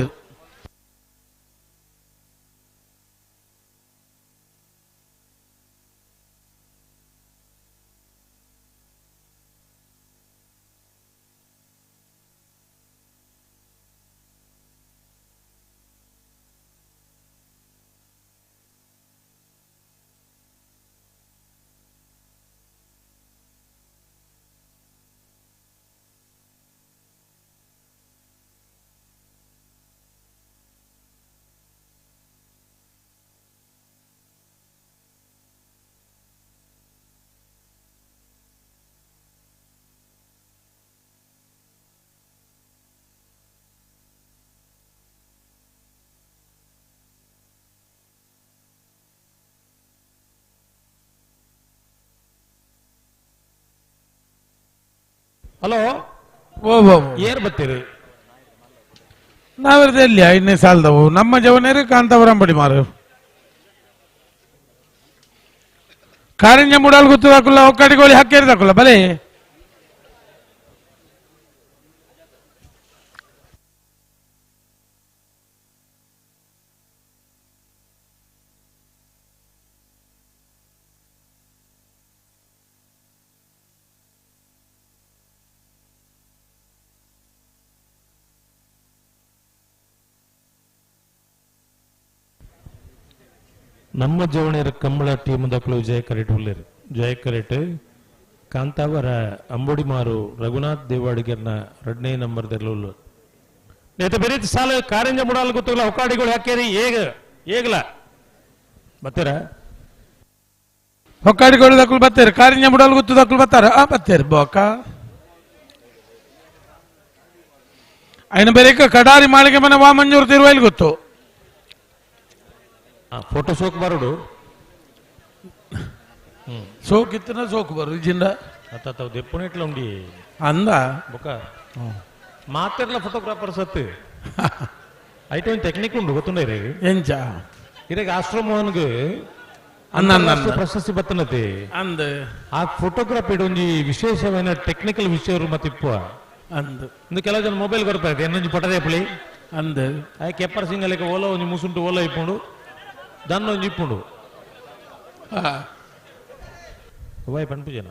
ಹಲೋ, ಓ ಓ ಏರ್ ಬತ್ತೀರಿ ನಾವಿರ್ದೆ ಎಲ್ಲಿ ಐದನೇ ಸಾಲದವು ನಮ್ಮ ಜವನೇರು ಕಾಂತಾವರಂಬಡಿ ಮಾರು ಕಾರಿಂಜ ಮೂಡಾಲ್ ಗುತ್ತು ಹಾಕುಲ್ಲ ಒಕ್ಕಡಿಗೋಳಿ ಹಕ್ಕೇರಿ ದಾಕುಲ್ಲ ಬಲೆ. ನಮ್ಮ ಜವಣಿಯರ ಕಂಬಳ ಟೀಮ್ ದಕ್ಕಲು ಜಯ ಕರೆಟ್ ಹುಲ್ಲೇರು ಜಯ ಕರೆಟ್ ಕಾಂತಾವರ ಅಂಬುಡಿಮಾರು ರಘುನಾಥ್ ದೇವಾಡಿಗರ್ನ ಎರಡನೇ ನಂಬರ್ ದೆರ್ಲುಲ್ಲು ನೇತ ಬೇರೆ ಸಾಲ ಕಾರಂಜ ಮುಡಾಲ್ ಗೊತ್ತಿಲ್ಲ ಹೊಕ್ಕಾಡಿಗಳು ಹಾಕೇರಿ ಏಗ ಏಗಲ ಬತ್ತೀರ ಹೊಕ್ಕಾಡಿಗಳು ದಕ್ಕಲು ಬತ್ತೀರಿ ಕಾರಿಂಜ ಮುಡಾಲ್ ಗೊತ್ತು ದಕ್ಕಲು ಬತ್ತಾರ ಆ ಬತ್ತೀರಿ ಬೋಕ అయిన ಬೇರೆ ಕಡಾರಿ ಮಾಳಿಗೆ ಮನೆ ವಾಮಂಜೂರು ತಿರುವೈಲ್ ಗೊತ್ತು ಫೋಟೋ ಸೋಕ್ ಬರೋಡು ಸೋಕ್ ಇತ್ತನ ಸೋಕ್ ಬರು ಜಿಂದ ಅತ್ತ ದೆಪ್ಪುನಿಟ್ಲ ಉಂಡಿ ಅಂದ ಬೊಕ ಮಾತೆರ್ಲ ಫೋಟೋಗ್ರಾಫರ್ ಸತ್ತು ಐಟು ಒಂದು ಟೆಕ್ನಿಕ್ ಉಂಡು ಗೊತ್ತುಂಡ ಇರೇಗ ಎಂಚ ಇರೇಗ ಆಸ್ಟ್ರೋಮೋಹನ್ಗೆ ಅನ್ನ ಅನ್ನ ಪ್ರಶಸ್ತಿ ಬತ್ತನತೆ ಅಂದ ಆ ಫೋಟೋಗ್ರಫಿ ಒಂಜಿ ವಿಶೇಷವಾದ ಟೆಕ್ನಿಕಲ್ ವಿಷಯ ಮತ್ತೆ ಇಪ್ಪುವ ಅಂದ್ ಇಂದು ಕೆಲವು ಜನ ಮೊಬೈಲ್ ಕೊರ್ಪೈತೆ ಎನ್ನೊಂಜಿ ಪೊಟದೇಪುಳಿ ಅಂದ್ ಆಯ್ ಕೆಪ್ಪರ್ ಸಿಂಗಲಿಕ ಓಲ ಒಂಜಿ ಮುಸುಂಟು ಓಲ ಇಪ್ಪುಂಡು ದನ್ನ ಒಂಜಿ ಇಪ್ಪುಂಡು ಬಾಯ್ ಪನ್ಪುಜನ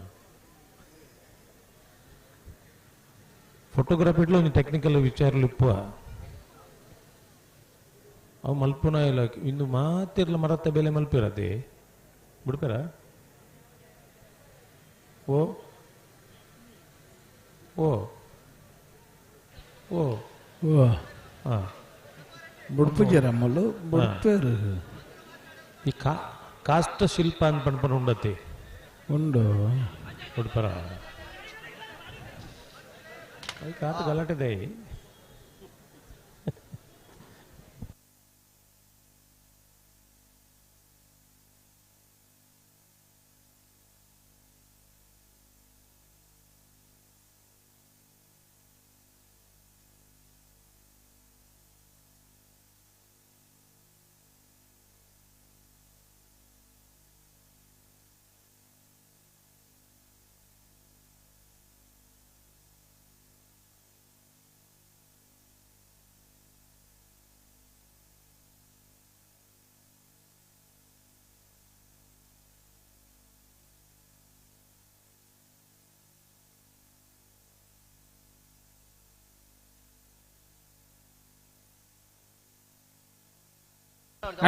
ಫೋಟೋಗ್ರಫಿಟ್ಲ ಒಂಜಿ ಟೆಕ್ನಿಕಲ್ ವಿಚಾರలు ಇಪ್ಪುವ ಅವು ಮಲ್ಪುನ ಇಲ್ಲ ಇಂದು ಮಾತಿರ್ಲ ಮರತ್ತ ಬೆಲೆ ಮಲ್ಪಿರತೆ ಬಿಡ್ಪೇರ ಓ ಓ ಓ ಓ ಹಾ ಬುಡ್ಪುಜರಮ್ಮಲು ಬುಡ್ಪೇರು ಈ ಕಾಷ್ಟ ಶಿಲ್ಪ ಅಂತ ಪನ್ಪನ ಉಂಡತಿ ಉಂಡು ಉಡ್ಪರ ಕಾತ ಗಲಾಟೆ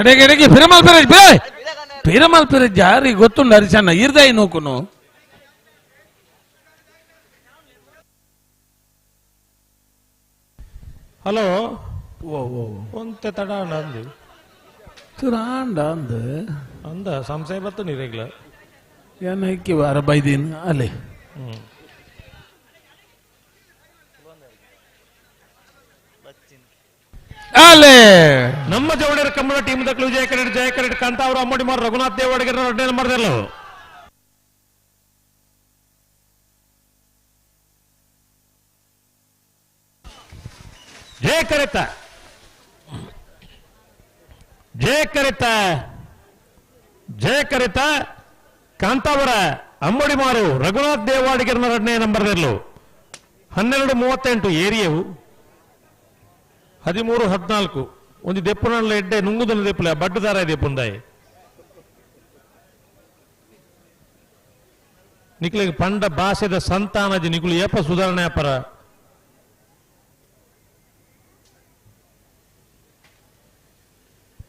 ಅಡೆಗೆ ಅಡೆಗೆ ಪಿರಮಲ್ ಪೆರಜ್ ಬೇ ಪಿರಮಲ್ ಪೆರಜ್ ಜಾರಿ ಗೊತ್ತುಂಡು ಹರಿಸಣ್ಣ ಇರ್ದಾಯಿ ನೂಕುನು ಹಲೋ ಓ ಓ ಒಂತೆ ತಡ ಅಂದು ತುರಾಂಡ ಅಂದು ಅಂದ ಸಂಶಯ ಬತ್ತು ನೀರೆಗ್ಲ ಏನ್ ಹಕ್ಕಿ ವಾರ ಬೈದೀನ್ ಅಲ್ಲಿ ಅಲ್ಲೇ ನಮ್ಮ ಜವಳಿಯರ ಕಂಬಳ ಟೀಮ್ ದಕ್ಕಲು ಜಯ ಕರೆಡ್ ಜಯ ಕರೆಡ್ ಕಾಂತಾವರು ಅಮ್ಮಡಿ ಮಾರು ರಘುನಾಥ್ ದೇವಾಡಿಗರ ಎರಡನೇ ನಂಬರ್ದಲ್ಲ ಜಯ ಕರೆತ ಜಯ ಕರೆತ ಜಯ ಕರೆತ ಕಾಂತಾವರ ಅಮ್ಮಡಿ ಮಾರು ರಘುನಾಥ್ ದೇವಾಡಿಗರ ಎರಡನೇ ನಂಬರ್ದಲ್ಲೂ 12:38 ಏರಿಯವು 13:14 ಒಂದು ದೆಪ್ಪುನಲ್ಲ ಎಡ್ಡೆ ನುಂಗುದಲ್ಲ ದೆಪ್ಪುಲೆ ಬಡ್ಡುದಾರ ದೆಪ್ಪುಂದಾಯಿ ನಿಕ್ಲಿಗೆ ಪಂಡ ಭಾಷೆದ ಸಂತಾನಜಿ ನಿಕುಲು ಏಪ ಸುಧಾರಣೆ ಅಪರ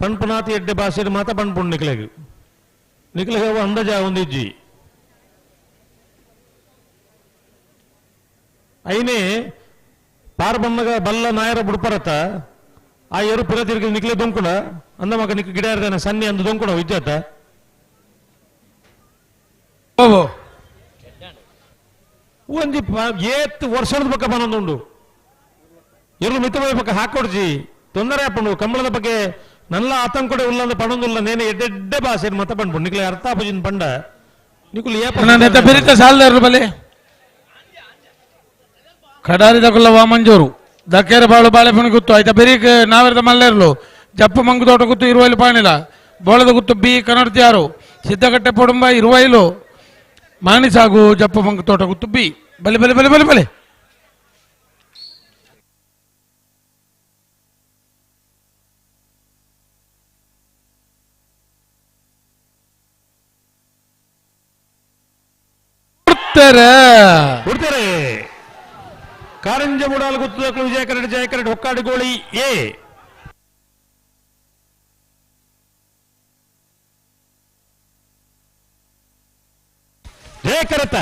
ಪಣ್ಪುನಾತಿ ಎಡ್ಡೆ ಭಾಷೆದ ಮಾತ ಪಣ್ಪುಂಡು ನಿಕ್ಲೆಗ್ ನಿಕ್ಲೆಗ್ ಅವು ಅಂದಾಜ ಒಂದಿಜ್ಜಿ ಐನೇ ಪಾರ್ಬಣ್ಣಗ ಬಲ್ಲ ನಾಯರ ಬುಡ್ಪರತ ಆ ಎರು ಪಿರ ತಿರುಗಿ ನಿಕ್ಲೆ ದೊಂಕುಣ ಅಂದ ಮಗ ನಿಕ್ ಗಿಡ ಇರ್ದಾನೆ ಸನ್ನಿ ಅಂದು ದೊಂಕುಣ ವಿದ್ಯಾತ ಒಂಜಿ ಏತ್ ವರ್ಷದ ಪಕ್ಕ ಬನ್ನೊಂದುಂಡು ಎರು ಮಿತಮಯ ಪಕ್ಕ ಹಾಕೊಡ್ಜಿ ತೊಂದರೆ ಆಪುಂಡು ಕಂಬಳದ ಬಗ್ಗೆ ನಲ್ಲ ಆತಂಕಡೆ ಉಲ್ಲಂದ ಪಣೊಂದುಲ್ಲ ನೇನೆ ಎಡ್ಡೆಡ್ಡೆ ಭಾಷೆ ಮತ ಪಂಡ್ಪುಂಡು ನಿಕ್ಲೆ ಅರ್ಥ ಆಪುಜಿನ ಪಂಡ ನಿಕುಲು ಏಪ ಬೆರಿತ ಸಾಲದಾರರು ಬಲೆ ಕಡಾರಿದ ವಾಮಂಜೂರು ದಕ್ಕೇರ ಬಾಳು ಬಾಳೆಪಣಿ ಗುತ್ತು ಆಯ್ತಾ ಬೆರೀಕ್ ನಾವೆರದ ಮಲ್ಲೇರ್ಲು ಜಪ್ಪು ಮಂಗು ತೋಟ ಗುತ್ತು ಇರುವೈಲು ಪಾಣಿಲ ಬೋಳದ ಗುತ್ತು ಬಿ ಕನ್ನಡತಿಯಾರು ಸಿದ್ದಗಟ್ಟೆ ಪೊಡುಂಬ ಇರುವೈಲು ಮಾಣಿಸಾಗು ಜಪ್ಪು ಮಂಗು ತೋಟ ಗುತ್ತು ಬಿ ಬಲೆ ಬಲೆ ಬಲೆ ಬಲೆ ಬಲೆ ಕೊಡ್ತಾರೆ ಕಾರಂಜ ಮುಡಾಲ್ ಗುತ್ತದಕ್ಕಲು ವಿಜಯ ಕರಡ್ ಜಯ ಕರಡ್ ಹೊಕ್ಕಾಡಿಗೋಳಿ ಎ ಜಯ ಕರೆತ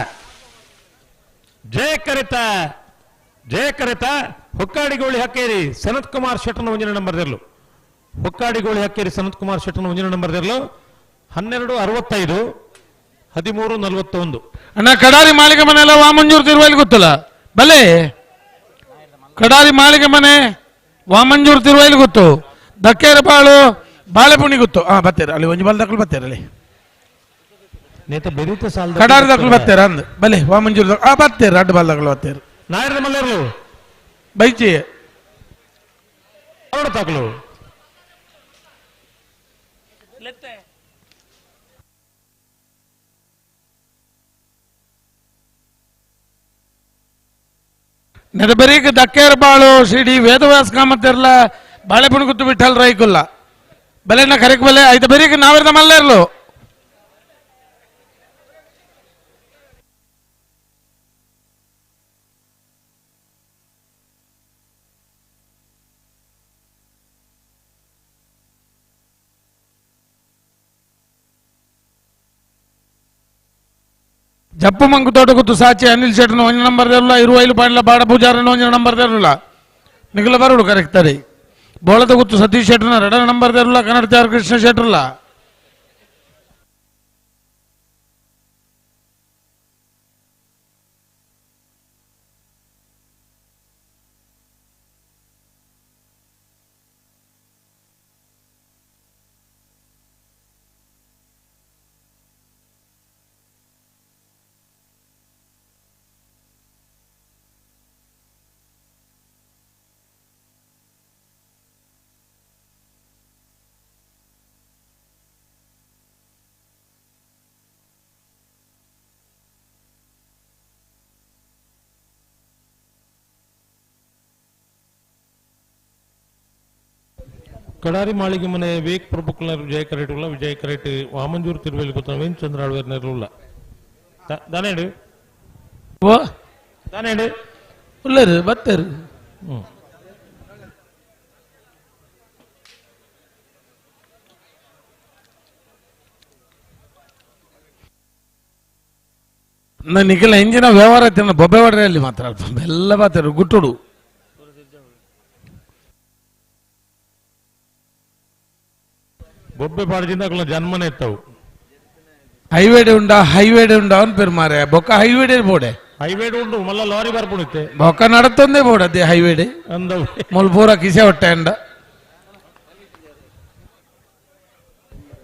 ಜಯ ಕರೆತ ಜಯ ಕರೆತ ಹೊಕ್ಕಾಡಿಗೋಳಿ ಹಕ್ಕೇರಿ ಸನತ್ ಕುಮಾರ್ ಶೆಟ್ಟನ ಒಂಜಿನ ನಂಬರ್ ದಿರ್ಲು ಹೊಕ್ಕಾಡಿಗೋಳಿ ಹಕ್ಕೇರಿ ಸನತ್ ಕುಮಾರ್ ಶೆಟ್ಟನ ಒಂಜಿನ ನಂಬರ್ ದಿರ್ಲು 12:65 13:41 ಅಣ್ಣ ಕಡಾರಿ ಮಾಳಿಗೆ ಮನೆ ಎಲ್ಲ ವಾಮಂಜೂರು ತಿರುವಲ್ಲಿ ಗೊತ್ತಲ್ಲ ಬಲೆ ಕಡಾರಿ ಮಾಳಿಗೆ ಮನೆ ವಾಮಂಜೂರು ತಿರುವೈಲು ಗೊತ್ತು ದಕ್ಕೇರ ಬಾಳು ಬಾಳೆಪುಣಿ ಗೊತ್ತು ಹಾ ಬತ್ತೀರ ಅಲ್ಲಿ ಒಂಜಿ ಬಲ್ ದಕ್ಕಲು ಬತ್ತೀರ ಅಲ್ಲಿ ನೇತ ಬೆರೀತ ಸಾಲ ಕಡಾರಿ ದಕ್ಕಲು ಬತ್ತೀರ ಅಂದ್ ಬಲೆ ವಾಮಂಜೂರು ಆ ಬತ್ತೀರ ಅಡ್ಡ ಬಾಲ್ ದಕ್ಕಲು ಬತ್ತೀರ ನಾಯರ ಮಲ್ಲೇರ್ಲು ಬೈಚಿ ತಾಕಲು ನೆದಬರೀಕ್ ದಕ್ಕೇರ್ ಬಾಳು ಶ್ರೀ ವೇದವ್ಯಾಸ ಕಾಮತ್ತಿರ್ಲ ಬಾಳೆಪುಣ ಗುತ್ತು ವಿಠಲ್ ರೈಕುಲ್ಲ ಬಲೆನ ಕರೆಕ್ ಬಲೆ ಐತ ಬರೀಕ್ ನಾವಿರ್ದ ಮಲ್ಲೇರ್ಲು ಜಪ್ಪು ಮಂಕು ತೋಟ ಸಾಚಿ ಅನಿಲ್ ಶೆಟ್ಟನು ಒಂಜಿ ನಂಬರ್ ದೇರುಲ ಇರುವೈಲು ಪಾಂಡ್ಲ ಬಾಡ ಪೂಜಾರನು ಒಂಜಿ ನಂಬರ್ ದೇರುಲ ನಿಖಿಲ ಬರುಡು ಕರೆಕ್ತರಿ ಬೋಳದ ಗುತ್ತು ಸತೀಶ್ ಶೆಟ್ಟನ ಎರಡನೇ ನಂಬರ್ ದೇರುಲ ಕನ್ನಡ ಚಾರ್ ಕೃಷ್ಣ ಶೆಟ್ಟರುಲ ಕಡಾರಿ ಮಾಳಿಗೆ ಮನೆ ವಿವೇಕ್ ಪ್ರಭುಕುಲರ್ ವಿಜಯ ಕರೆಟುಲ್ಲ ವಿಜಯ ಕರೆಟ್ ವಾಮಂಜೂರು ತಿರುವೇಲಿ ಗೊತ್ತ ನವೀನ್ ಚಂದ್ರ ಆಳ್ವೇರ್ ನೆರಳುಲ್ಲ ದಾನೇಡು ಓ ದಾನೇಡು ಉಲ್ಲರು ಬತ್ತರು ನಿಖಿಲ ಇಂಜಿನ ವ್ಯವಹಾರ ತಿನ್ನ ಬೊಬ್ಬೆ ಒಡ್ರೆಯಲ್ಲಿ ಮಾತ್ರ ಅಲ್ಪ ಎಲ್ಲ ಬಾತರು ಗುಟ್ಟುಡು ಬೊಬ್ಬೆ ಪಾಡ್ಜಿಂದ ಅಕುಲ ಜನ್ಮನೆ ಇತ್ತವು ಹೈವೇಡೆ ಉಂಡ ಹೈವೇಡೆ ಉಂಡ ಅವನ್ ಪೇರು ಮಾರೆ ಬೊಕ್ಕ ಹೈವೇಡೆ ಬೋಡೆ ಹೈವೇಡ್ ಉಂಡು ಮಲ್ಲ ಲಾರಿ ಬರ್ಪುಣಿತ್ತೆ ಬೊಕ್ಕ ನಡತೊಂದೇ ಬೋಡ ಅದೇ ಹೈವೇಡೆ ಅಂದವು ಮುಲ್ ಪೂರ ಕಿಸೆ ಹೊಟ್ಟೆ ಅಂಡ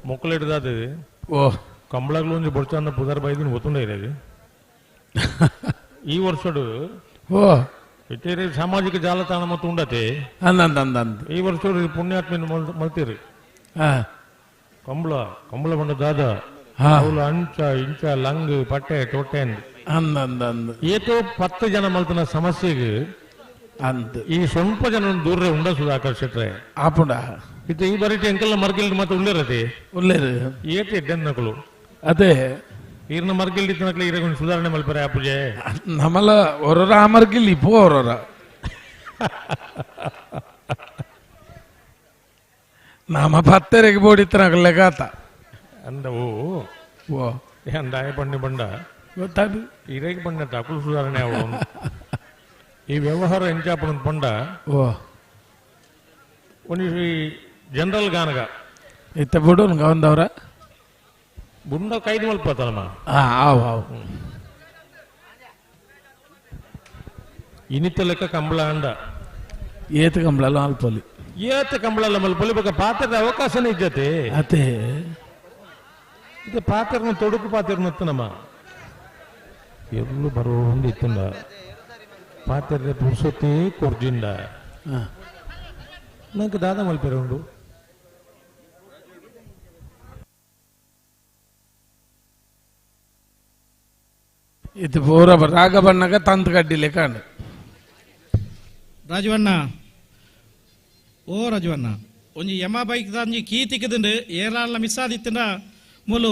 ಮೊಕ್ಕಲಿಡ್ದಾದ ಓ ಕಂಬಳಗ್ಲು ಒಂಜಿ ಬೊಡ್ಚಾಂದ ಪುದರ್ ಬೈದಿನ ಗೊತ್ತುಂಡ ಇರೇದು ಈ ವರ್ಷಡು ಓ ಇತ್ತೇರಿ ಸಾಮಾಜಿಕ ಜಾಲತಾಣ ಮತ್ತು ಉಂಡತೆ ಅಂದ ಅಂದ ಅಂದ ಅಂದ ಈ ವರ್ಷಡು ಪುಣ್ಯಾತ್ಮಿನ ಮಲ್ತೀರಿ ಹಾ ಕಂಬಳ ಕಂಬಳ ಬಂಡ ದಾದ ಅವಳು ಅಂಚ ಇಂಚ ಲಂಗ್ ಪಟ್ಟೆ ಟೊಟ್ಟೆ ಅಂದ ಅಂದ ಅಂದ ಏತೋ 10 ಜನ ಮಲ್ತನ ಸಮಸ್ಯೆಗೆ ಅಂದ ಈ ಸ್ವಲ್ಪ ಜನ ದೂರ ಉಂಡ ಸುಧಾಕರ್ ಶೆಟ್ರೆ ಆಪುಂಡ ಇದು ಈ ಬರೀಟಿ ಎಂಕೆಲ್ಲ ಮರ್ಗಿಲ್ ಮತ್ತೆ ಉಳ್ಳೇರತಿ ಉಳ್ಳೇರು ಏತೆ ಎಡ್ಡೆನ್ನಕಲು ಅದೇ ಈರ್ನ ಮರ್ಗಿಲ್ ಇತ್ತನಕಲು ಈರ ಸುಧಾರಣೆ ಮಲ್ಪರೆ ಆ ಪೂಜೆ ನಮಲ ಒರೊರ ಆ ಮರ್ಗಿಲ್ ಇಪ್ಪು ಒರೊರ ನಾಮ ಪತ್ತೆರೆಗೆ ಬೋಡಿತ್ತನಕಲೆ ಗಾತ ಅಂದವು ಓ ಅಂದಾಯ ಬಣ್ಣ ಬಂಡ ಗೊತ್ತಾಗ ಈರೇಗೆ ಬಣ್ಣ ಅಕುಲು ಸುಧಾರಣೆ ಅವಳು ಈ ವ್ಯವಹಾರ ಎಂಚಾಪಣ ಪಂಡ ಓ ಒಂದು ಜನರಲ್ ಗಾನಗ ಇತ್ತ ಬಿಡು ಗವಂದವ್ರ ಬುಂಡ ಕೈದು ಮಲ್ಪತ್ತನಮ್ಮ ಹಾ ಆವ್ ಆವ್ ಇನಿತ ಲೆಕ್ಕ ಕಂಬಳ ಅಂಡ ಏತ ಕಂಬಳಲ್ಲ ಅಲ್ಪೊಲಿ ಏತ ಕಂಬಳಲ್ಲ ಮಲ್ಪೊಲಿ ಬೊಕ ಪಾತ್ರದ ಅವಕಾಶನೇ ಇಜ್ಜತೆ ಅದೇ ಇದು ಪಾತ್ರನ ತೊಡುಕು ಪಾತ್ರನ ನಮ್ಮ ಎಲ್ಲೂ ಬರೋಂದು ಇತ್ತಂಡ ಪಾತ್ರದ ಪುರ್ಸೊತ್ತೇ ಕೊರ್ಜಿಂಡ ನಂಗೆ ದಾದ ಮಲ್ಪೆರೆ ಉಂಡು ಇದು ಪೂರ ರಾಗ ಬಣ್ಣಗ ತಂತು ಕಡ್ಡಿಲೆ ಕಾಂಡು ರಾಜವಣ್ಣ ಓ ರಾಜವಣ್ಣ ಒಂಜಿ ಯಮ ಬೈಕ್ ಒಂಜಿ ಕೀ ತಿಕ್ಕದಿಂಡು ಏರಾಳ ಮಿಸ್ ಆದಿತ್ತಿನ ಮೂಲು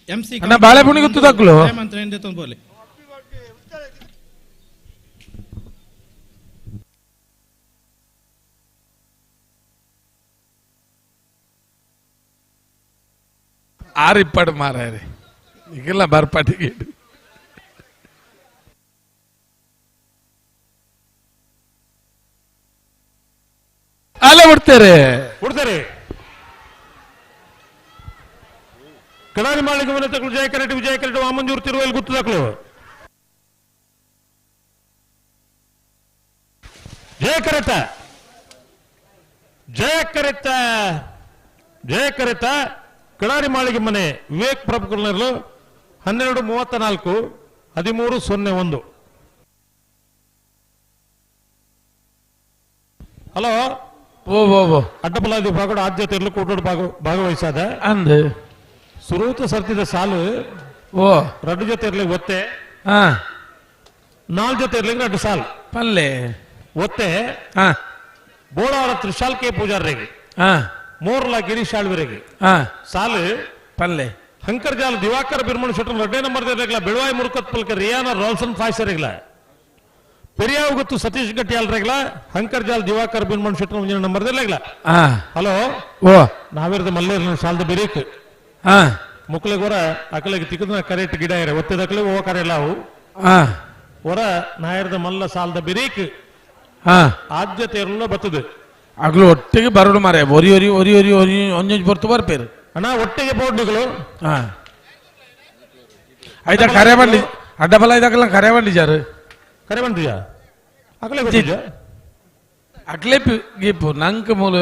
ಎಂ ಸಿ ಅಣ್ಣ ಬಾಳೆಪುಣಿ ಗುತ್ತು ತಕ್ಕಲು ಬೋಲೆ ಆರಿಪ್ಪಡು ಮಾರಾಯರೆ ಈಗೆಲ್ಲ ಬರ್ಪಾಟಿಗೆ ಅಲ್ಲ ಬಿಡ್ತಾರೆ ಬಿಡ್ತಾರೆ ಕಡಾರಿ ಮಾಳಿಗೆ ಮನೆ ತಕ್ಕಲು ಜಯ ಕರೆಟ್ ವಿಜಯ ಕರೆಟ್ ವಾಮಂಜೂರು ತಿರುವಲ್ಲಿ ಗುತ್ತು ತಕ್ಕಲು ಜಯ ಕರೆತ ಜಯ ಕರೆತ ಜಯ ಕರೆತ ಕಡಾರಿ ಮಾಳಿಗೆ ಮನೆ ವಿವೇಕ್ ಪ್ರಭುಕರ್ನರ್ಲು 12:34 13:01. ಹಲೋ ಓ ಓ ಓ ಅಡ್ಡಬಲಾದಿ ಭಾಗಡ ಆದ್ಯತೆ ಇರಲು ಕೂಟೋಡು ಭಾಗವಹಿಸಾದ ಅಂದ ಸುರೂತ ಸರ್ತಿದ ಸಾಲು ಓ ರಡ್ಡು ಜೊತೆ ಇರಲಿ ಒತ್ತೆ ಹಾ ನಾಲ್ ಜೊತೆ ಇರ್ಲಿಕ್ಕೆ 2 ಸಾಲ್ ಪಲ್ಲೆ ಒತ್ತೆ ಬೋಳಾರ ತ್ರಿಶಾಲ್ ಕೆ ಪೂಜಾರಿಗೆ ಮೋರ್ಲಾ ಗಿರೀಶ್ ಆಳ್ವಿರಿಗೆ ಸಾಲು ಪಲ್ಲೆ ಹಂಕರ್ಜಾಲ್ ದಿವಾಕರ್ ಬಿರ್ಮಣ್ ಶೆಟ್ಟರ್ 2 ನಂಬರ್ ಇರಲಿಲ್ಲ ಬೆಳವಾಯಿ ಮುರುಕತ್ ಪಲ್ಕ ರಿಯಾನ ರಾಲ್ಸನ್ ಫಾಯ್ಸರಿಗ್ಲ ಪೆರಿಯಾವ್ ಗೊತ್ತು ಸತೀಶ್ ಗಟ್ಟಿಯಾಲ್ರೆಗ್ಲ ಹಂಕರ್ಜಾಲ್ ದಿವಾಕರ್ ಬಿರ್ಮಣ್ ಶೆಟ್ಟರ್ 1 ನಂಬರ್ ಇರಲಿಲ್ಲ. ಹಲೋ ಓ ನಾವಿರದ ಮಲ್ಲೇರ್ ಸಾಲದ ಬಿರೀಕ್ ಮುಕ್ಳಿಗೆ ಹೊರ ಅಕಲಿಗೆ ತಿಕ್ಕದ ಕರೆಕ್ಟ್ ಗಿಡ ಇರ ಒತ್ತಿದ ಅಕಲಿಗೆ ಹೋಗ ಕರೆಯಲ್ಲ ಅವು ಹೊರ ನಾಯರದ ಮಲ್ಲ ಸಾಲದ ಬಿರೀಕ್ ಆದ್ಯತೆ ಇರಲ್ಲ ಬರ್ತದೆ ಅಗ್ಲು ಒಟ್ಟಿಗೆ ಬರೋಡು ಮಾರೆ ಒರಿ ಒರಿ ಒರಿ ಒರಿ ಒರಿ ಒಂಜೊಂಜಿ ಬರ್ತು ಬರ್ಪೇರು ಅಣ್ಣ ಒಟ್ಟಿಗೆ ಬೋರ್ಡ್ಗಳು ಆಯ್ತಾ ಕರೆ ಬಂಡಿ ಅಡ್ಡ ಬಲ ಇದಾಕಲ್ಲ ಕರೆ ಬಂಡಿ ಜಾರು ಕರೆ ಬಂದಿಯಾ ಅಕಲೆ ಗೊತ್ತಿದ್ಯಾ ಅಕ್ಲೆ ಗೀಪು ನಂಕ್ ಮೂಲ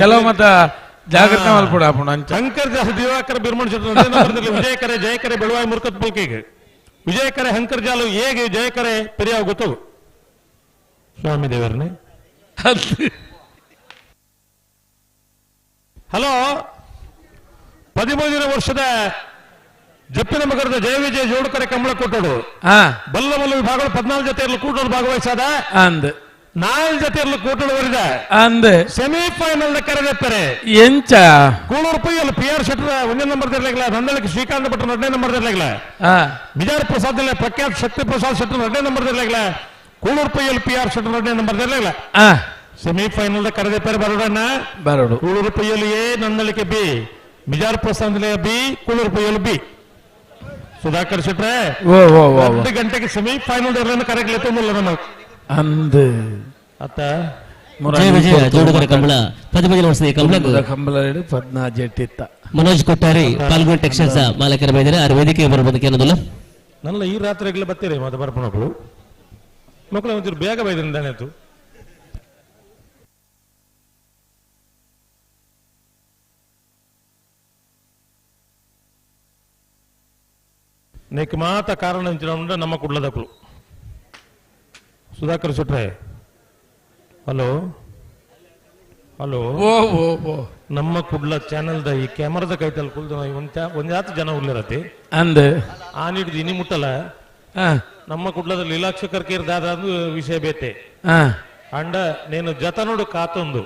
ಕೆಲವು ಮತ ಜಾಗ್ರತೆ ಮಲ್ಪಡ ಅಪ್ಪಣ ಅಂಚ ಶಂಕರ್ ಜಾಲ್ ದಿವಾಕರ್ ಬಿರ್ಮಣ್ ವಿಜಯ ಕರೆ ಜಯ ಕರೆ ಬೆಳವಾಯಿ ಮುರ್ಕತ್ ಪಲ್ಕಿಗೆ ವಿಜಯ ಕರೆ ಹಂಕರ್ ಜಾಲು ಹೇಗೆ ಜಯ ಕರೆ ಪೆರಿಯಾವ್ ಗೊತ್ತು ಸ್ವಾಮಿ ದೇವರನೇ. ಹಲೋ 13 ವರ್ಷದ ಜಪ್ಪಿನ ಮಗರದ ಜಯ ವಿಜಯ ಜೋಡುಕರೆ ಕಂಬಳ ಕೊಟ್ಟೋಡು ಬಲ್ಲ ಬಲ್ಲ ವಿಭಾಗಗಳು 14 ಜೊತೆ ಇರಲು ಕೂಟೋಡು ಭಾಗವಹಿಸಾದ ಅಂದ್ 4 ಜೊತೆ ಇರಲು ಕೂಟೋಡು ವರಿದ ಅಂದ್ ಸೆಮಿಫೈನಲ್ ಕರೆದೆತ್ತರೆ ಎಂಚ ಕೂಳೂರು ಪೈಯಲ್ಲಿ ಪಿ ಆರ್ ಶೆಟ್ಟರ್ 1 ನಂಬರ್ ಇರಲಿಲ್ಲ ನಂದಳಿಕೆ ಶ್ರೀಕಾಂತ ಭಟ್ರು 2 ನಂಬರ್ ಇರಲಿಲ್ಲ ಬಿಜಾರ್ ಪ್ರಸಾದ್ ಪ್ರಖ್ಯಾತ್ ಶಕ್ತಿ ಪ್ರಸಾದ್ ಶೆಟ್ಟರ್ 2 ನಂಬರ್ ಇರಲಿಲ್ಲ ಕೂಳೂರು ಪೈಯಲ್ಲಿ P R Shettar 2 number ಇರಲಿಲ್ಲ ಸೆಮಿಫೈನಲ್ ಕರೆದೆತ್ತರೆ ಬರೋಡಣ್ಣ ಬರೋಡು ಕೂಳೂರು ಪೈಯಲ್ಲಿ A Nandalike B Bijar Prasad B Kuloor ಪೈಯಲ್ಲಿ ಬಿ ಸುಧಾಕರ್ ಶೆಟ್ರೆ 2 ಗಂಟೆಗೆ ಸೆಮಿಫೈನಲ್ ಕರೆಕ್ಟ್ ನಮ್ಮ ಅಂದ್ ಅತ್ತ ಜಯ ವಿಜಯ ಜೋಡುಗರ ಕಂಬಳ 13 ವರ್ಷದ ಕಂಬಳ ಕಂಬಳ ಪದ್ನಾಜೆಟ್ಟಿತ್ತ ಮನೋಜ್ ಕೊಟ್ಟಾರಿ ಪಾಲ್ಗೊಂಡ್ ಟೆಕ್ಸ್ಟೈಲ್ಸ್ ಮಾಲೀಕರ ಬೈದರೆ ಆ ವೇದಿಕೆ ಬರಬಹುದು ಅನ್ನೋದಿಲ್ಲ. ನನ್ನ ಈ ರಾತ್ರಿಗಳ ಬರ್ತೀರಿ ಮತ್ತೆ ಬರ್ಪಣ ಮಕ್ಕಳು ಮಕ್ಕಳು ಒಂಚೂರು ಬೇಗ ಬೈದ್ರಿಂದ ಆಯ್ತು. ನೆಕ್ ಮಾತ ಕಾರಣ ನಮ್ಮ ಕುಡ್ಲದಕ್ಕಳು ಸುಧಾಕರ್ ಶೆಟ್ರೆ ಹಲೋ ಹಲೋ ನಮ್ಮ ಕುಡ್ಲ ಚಾನೆಲ್ the ಈ ಕ್ಯಾಮರಾದ ಕೈತಲ್ಲಿ ಕುಲ್ದ ಒಂದಾತ ಜನ ಉಳ್ಳಿರತಿ ಅಂದ್ ಆ ನೀಡಿದ್ ಇನಿ ಮುಟ್ಟಲ್ಲ ನಮ್ಮ ಕುಡ್ಲದ ಲೀಲಾಕ್ಷಕರ್ ದಾದ ವಿಷಯ ಬೇತೆ ಅಂಡ ನೇನು ಜತನೋಡು ಕಾತೊಂದು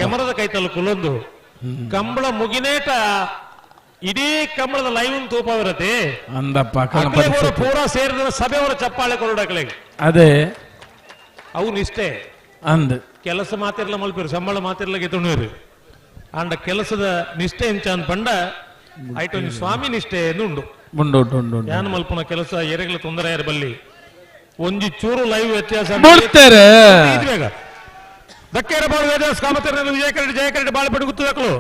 ಕ್ಯಾಮರಾದ ಕೈತಲ್ಲಿ ಕುಲೊಂದು ಕಂಬಳ ಮುಗಿನೇಟ ಇಡೀ ಕಂಬಳದ ಲೈವ್ ತೂಪವಿರತ್ತೆ ಅಂದಪ್ಪ ಪೂರಾ ಸೇರಿದ ಸಭೆಯವರ ಚಪ್ಪಾಳೆ ಕೊರಡಕ್ಲೆ ಅದೇ ಅವು ನಿಷ್ಠೆ ಅಂದ್ ಕೆಲಸ ಮಾತಿರ್ಲ ಮಲ್ಪಿರು ಸಂಬಳ ಮಾತಿರ್ಲ ಗೆತುಣೀರು ಅಂಡ ಕೆಲಸದ ನಿಷ್ಠೆ ಎಂಚ ಪಂಡ ಐಟೊಂಜಿ ಸ್ವಾಮಿ ನಿಷ್ಠೆ ಉಂಡು ಉಂಡು ಉಂಡು ಯಾನ್ ಮಲ್ಪುನ ಕೆಲಸ ಎರೆಗಳ ತೊಂದರೆ ಯಾರು ಬಲ್ಲಿ ಒಂಜಿ ಚೂರು ಲೈವ್ ವ್ಯತ್ಯಾಸ ಬಿಡ್ತಾರೆ ದಕ್ಕೇರ ಬಾಳು ವೇದಾಸ್ ಕಾಮತರ ವಿಜಯ ಕರಡಿ ಜಯ ಕರಡಿ ಬಾಳು ಪಟ್ಟು ಗುತ್ತು ದಾಖಲು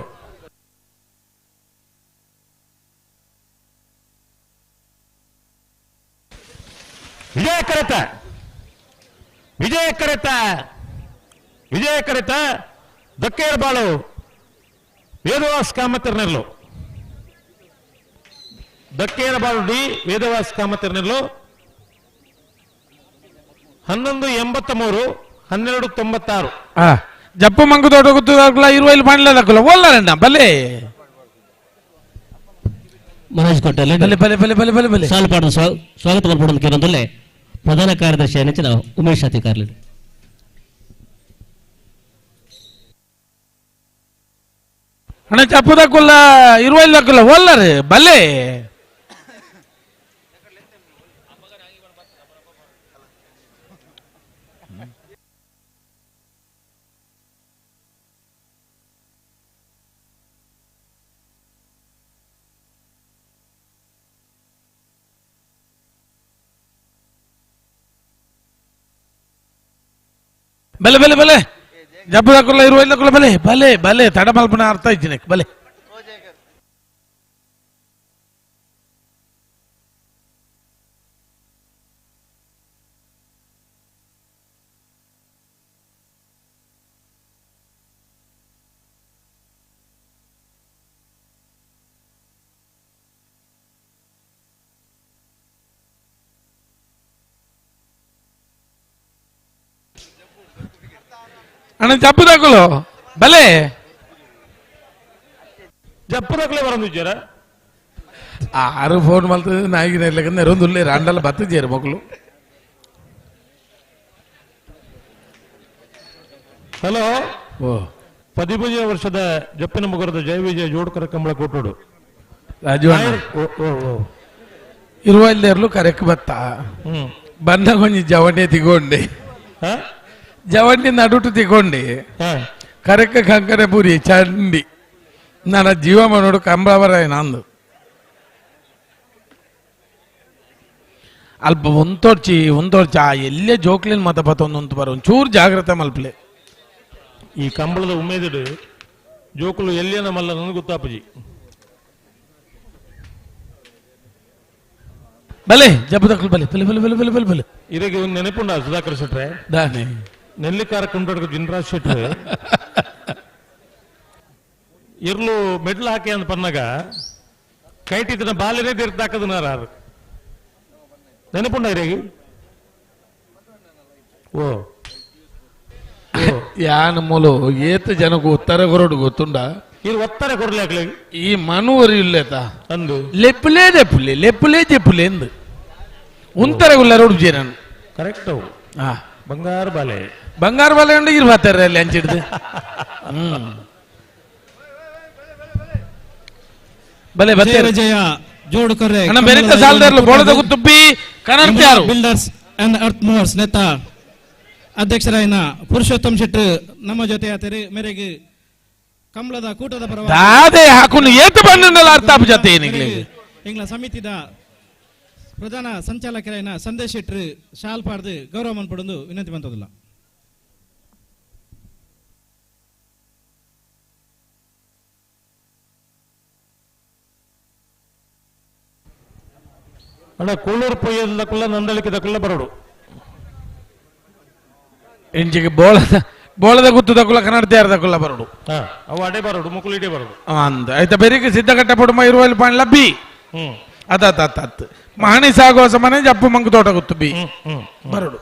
ವಿಜಯ ಕರೆತ ವಿಜಯ ಕರೆತ ವಿಜಯ ಕರೆತ ದಕ್ಕೇರ ಬಾಳು ವೇದವಾಸ್ ಕಾಮತಿರ್ನೆಲ್ಲು ದಕ್ಕೇರ ಬಾಳು ಡಿ ವೇದವಾಸ್ ಕಾಮತಿರ್ನೆಲ್ಲು 11:83 12:96 ಜಪ್ಪು ಮಂಗು ತೋಟ ಗುತ್ತುದಾಕಲ ಇರುವೈಲ್ పండ్ల ಓಲ್ಲಾರಣ್ಣ ಬಲೆ ಮನೋಜ್ ಕೊಟ್ಟಲ್ಲಿ ಬಲೆ ಬಲೆ ಬಲೆ ಬಲೆ ಬಲೆ ಬಲೆ ಸಾಲು ಪಾಡಲು ಸ್ವಾಗತ ಮಲ್ಪಡಲು ಕೇರೊಂದಲ್ಲೇ ಪ್ರಧಾನ ಕಾರ್ಯದರ್ಶಿ ನೆಚ್ಚಿನ ಉಮೇಶ್ ಅಧಿಕಾರಿ. ಅಣ್ಣ ಚಪ್ಪುದಕ್ಕುಲ್ಲ ಇರುವೈಲ್ ಓಲ್ಲಾರು ಬಲೆ ಬಲೆ ಬಲೆ ಬಲೆ ಜಬ್ಬುದಕ್ಕುಲ್ಲ ಇರುವೈಲ್ ಬಲೆ ಬಲೆ ಬಲೆ ತಡ ಮಲ್ಪನ ಅರ್ಥ ಇದ್ದೀನಿ ಬಲೆ ಅಣ್ಣ ಜಪ್ಪುದಕ್ಕಲು ಬಲೆ ಜಪ್ಪುದಕ್ಕಲೇ ಬರಂದಿದ್ದೀರ ಆರು ಫೋನ್ ಮಲ್ತದೆ ನಾಯಿಗೆ ನೆರೊಂದುಲ್ಲೆ ರಾಂಡಲ್ಲ ಬತ್ತಿದ್ದೇರು ಮಕ್ಕಳು. ಹಲೋ ಓ 13 ವರ್ಷದ ಜಪ್ಪಿನ ಮುಗರದ ಜಯ ವಿಜಯ ಜೋಡ್ಕರ ಕಂಬಳ ಕೊಟ್ಟೋಡು ರಾಜು ಇರುವಲ್ಲೇರ್ಲು ಕರೆಕ್ ಬತ್ತ ಬನ್ನ ಕೊಂಚ ಜವಣಿ ತಿಗೊಂಡೆ ಜವಣಿ ನಡುಟು ತಿಗೊಂಡೆ ಕರೆಕ್ಕ ಕಂಕನೆ ಪುರಿ ಚಂಡಿ ನನ್ನ ಜೀವ ಮನೋಡು ಕಂಬಳ ನಂದು ಅಲ್ಪ ಒಂತೋಡ್ಚಿ ಒಂತೋಡ್ಚಿ ಆ ಎಲ್ಲೇ ಜೋಕ್ಲಿನ ಮತ ಬತ್ತೊಂದು ಉಂತು ಬರ ಒಂಚೂರು ಜಾಗ್ರತೆ ಮಲ್ಪಲೆ. ಈ ಕಂಬಳದ ಉಮೇದಿಡು ಜೋಕುಲು ಎಲ್ಲಿಯನ ಮಲ್ಲ ನನಗೆ ಗೊತ್ತಾಪಜಿ. ಬಲೆ ಜಬ್ಬದಕ್ಕಲು ಬಲೆ ಬಲೆ ಬಲೆ ಬಲೆ ಬಲೆ ಬಲೆ ಬಲೆ ಇದಕ್ಕೆ ಒಂದು ನೆನಪುಂಡ ಸುಧಾಕರ್ ಶೆಟ್ರೆ ದಾನೆ ನೆಲ್ಲಿಕಾರ ಕುಂಟಡ್ಕ ಜಿನ್ರಾಜ್ ಶೆಟ್ರೆ ಇರ್ಲು ಮೆಡ್ಲ್ ಹಾಕಿ ಅಂತ ಪನ್ನಾಗ ಕೈಟಿದ್ದನ ಬಾಲ್ಯನೇ ತೀರ್ತಾಕದ ನಾರು ನೆನಪುಂಡ ಇರೇಗಿ. ಓ ಯಾನ ಮೂಲು ಏತ ಜನಕ್ಕೆ ಉತ್ತರ ಕೊರಡು ಗೊತ್ತುಂಡ ಇದು ಒತ್ತರ ಕೊಡ್ಲಿ ಈ ಮನುವರಿ ಇಲ್ಲೇತ ಅಂದು ಲೆಪ್ಪುಲೇ ದೆಪ್ಪುಲೆ ಲೆಪ್ಪುಲೇ ಜೆಪ್ಪುಲೆ ಎಂದು ಉಂತರ ಗುಲ್ಲ ರೋಡ್ ನಾನು ಕರೆಕ್ಟ್ ಅವು ಬಂಗಾರ ಬಾಲೆ ಬಂಗಾರ ಬಾಲೆ ಉಂಡು ಇರು ಬರ್ತಾರೆ ಅಲ್ಲಿ ಹಂಚಿಡ್ದು. ಬಲೆ ಬತ್ತೆ ಜಯ ಜೋಡುಕರೆ ಅಣ್ಣ ಬೆರಿತ ಸಾಲದರ್ಲು ಬೋಳದ ಗುತ್ತುಬ್ಬಿ ಕನ್ನಡ ಬಿಲ್ಡರ್ಸ್ ಅಂಡ್ ಅರ್ತ್ ಮೂವರ್ಸ್ ನೇತಾ ಅಧ್ಯಕ್ಷರಾಯನ ಪುರುಷೋತ್ತಮ್ ಶೆಟ್ಟಿ ನಮ್ಮ ಜೊತೆ ಆತರೆ ಮೇರೆಗೆ ಕಂಬಳದ ಕೂಟದ ಪರವಾಗಿ ದಾದೆ ಹಾಕೊಂಡು ಏತು ಬಂದಲ್ಲ ಅರ್ಥ ಆಪ ಜೊತೆ ಏನಿಗ್ಲಿ ಎಂಗ್ಲ ಸಮಿತಿದ ಪ್ರಧಾನ ಸಂಚಾಲಕರಾಯನ ಸಂದೇಶ್ ಶೆಟ್ಟಿ ಶಾಲ್ ಪಾಡ್ದು ಗೌರವ ಮನ್ಪಡೊಂದು ವಿನಂತಿ ಬಂತದಿಲ್ಲ. ಅಣ್ಣ ಕೂಳೂರು ಪೊಯ್ಯದಕ್ಕಲ್ಲ ನಂದಳಿಕೆ ಬರೋಡು ಇಂಚಿಗೆ ಬೋಳದ ಬೋಳದ ಗುತ್ತು ದಕ್ಕುಲ ಕನ್ನಡ ದಕ್ಕುಲ ಬರೋಡು ಅವು ಅಡೆ ಬರೋಡು ಮುಕುಲು ಇಡೇ ಬರೋಡು ಅಂದ ಆಯ್ತಾ ಬೆರಿಕೆ ಸಿದ್ಧಗಟ್ಟ ಪಡುಮ ಇರುವಲ್ಲಿ ಪಾಂಡ್ಲ ಬಿ ಅದ ಅತ್ತ ಅತ್ತ ಮಹಣಿ ಸಾಗುವ ಸಮನೆ ಜಪ್ಪು ಮಂಗು ತೋಟ ಗುತ್ತು ಬಿ ಬರೋಡು.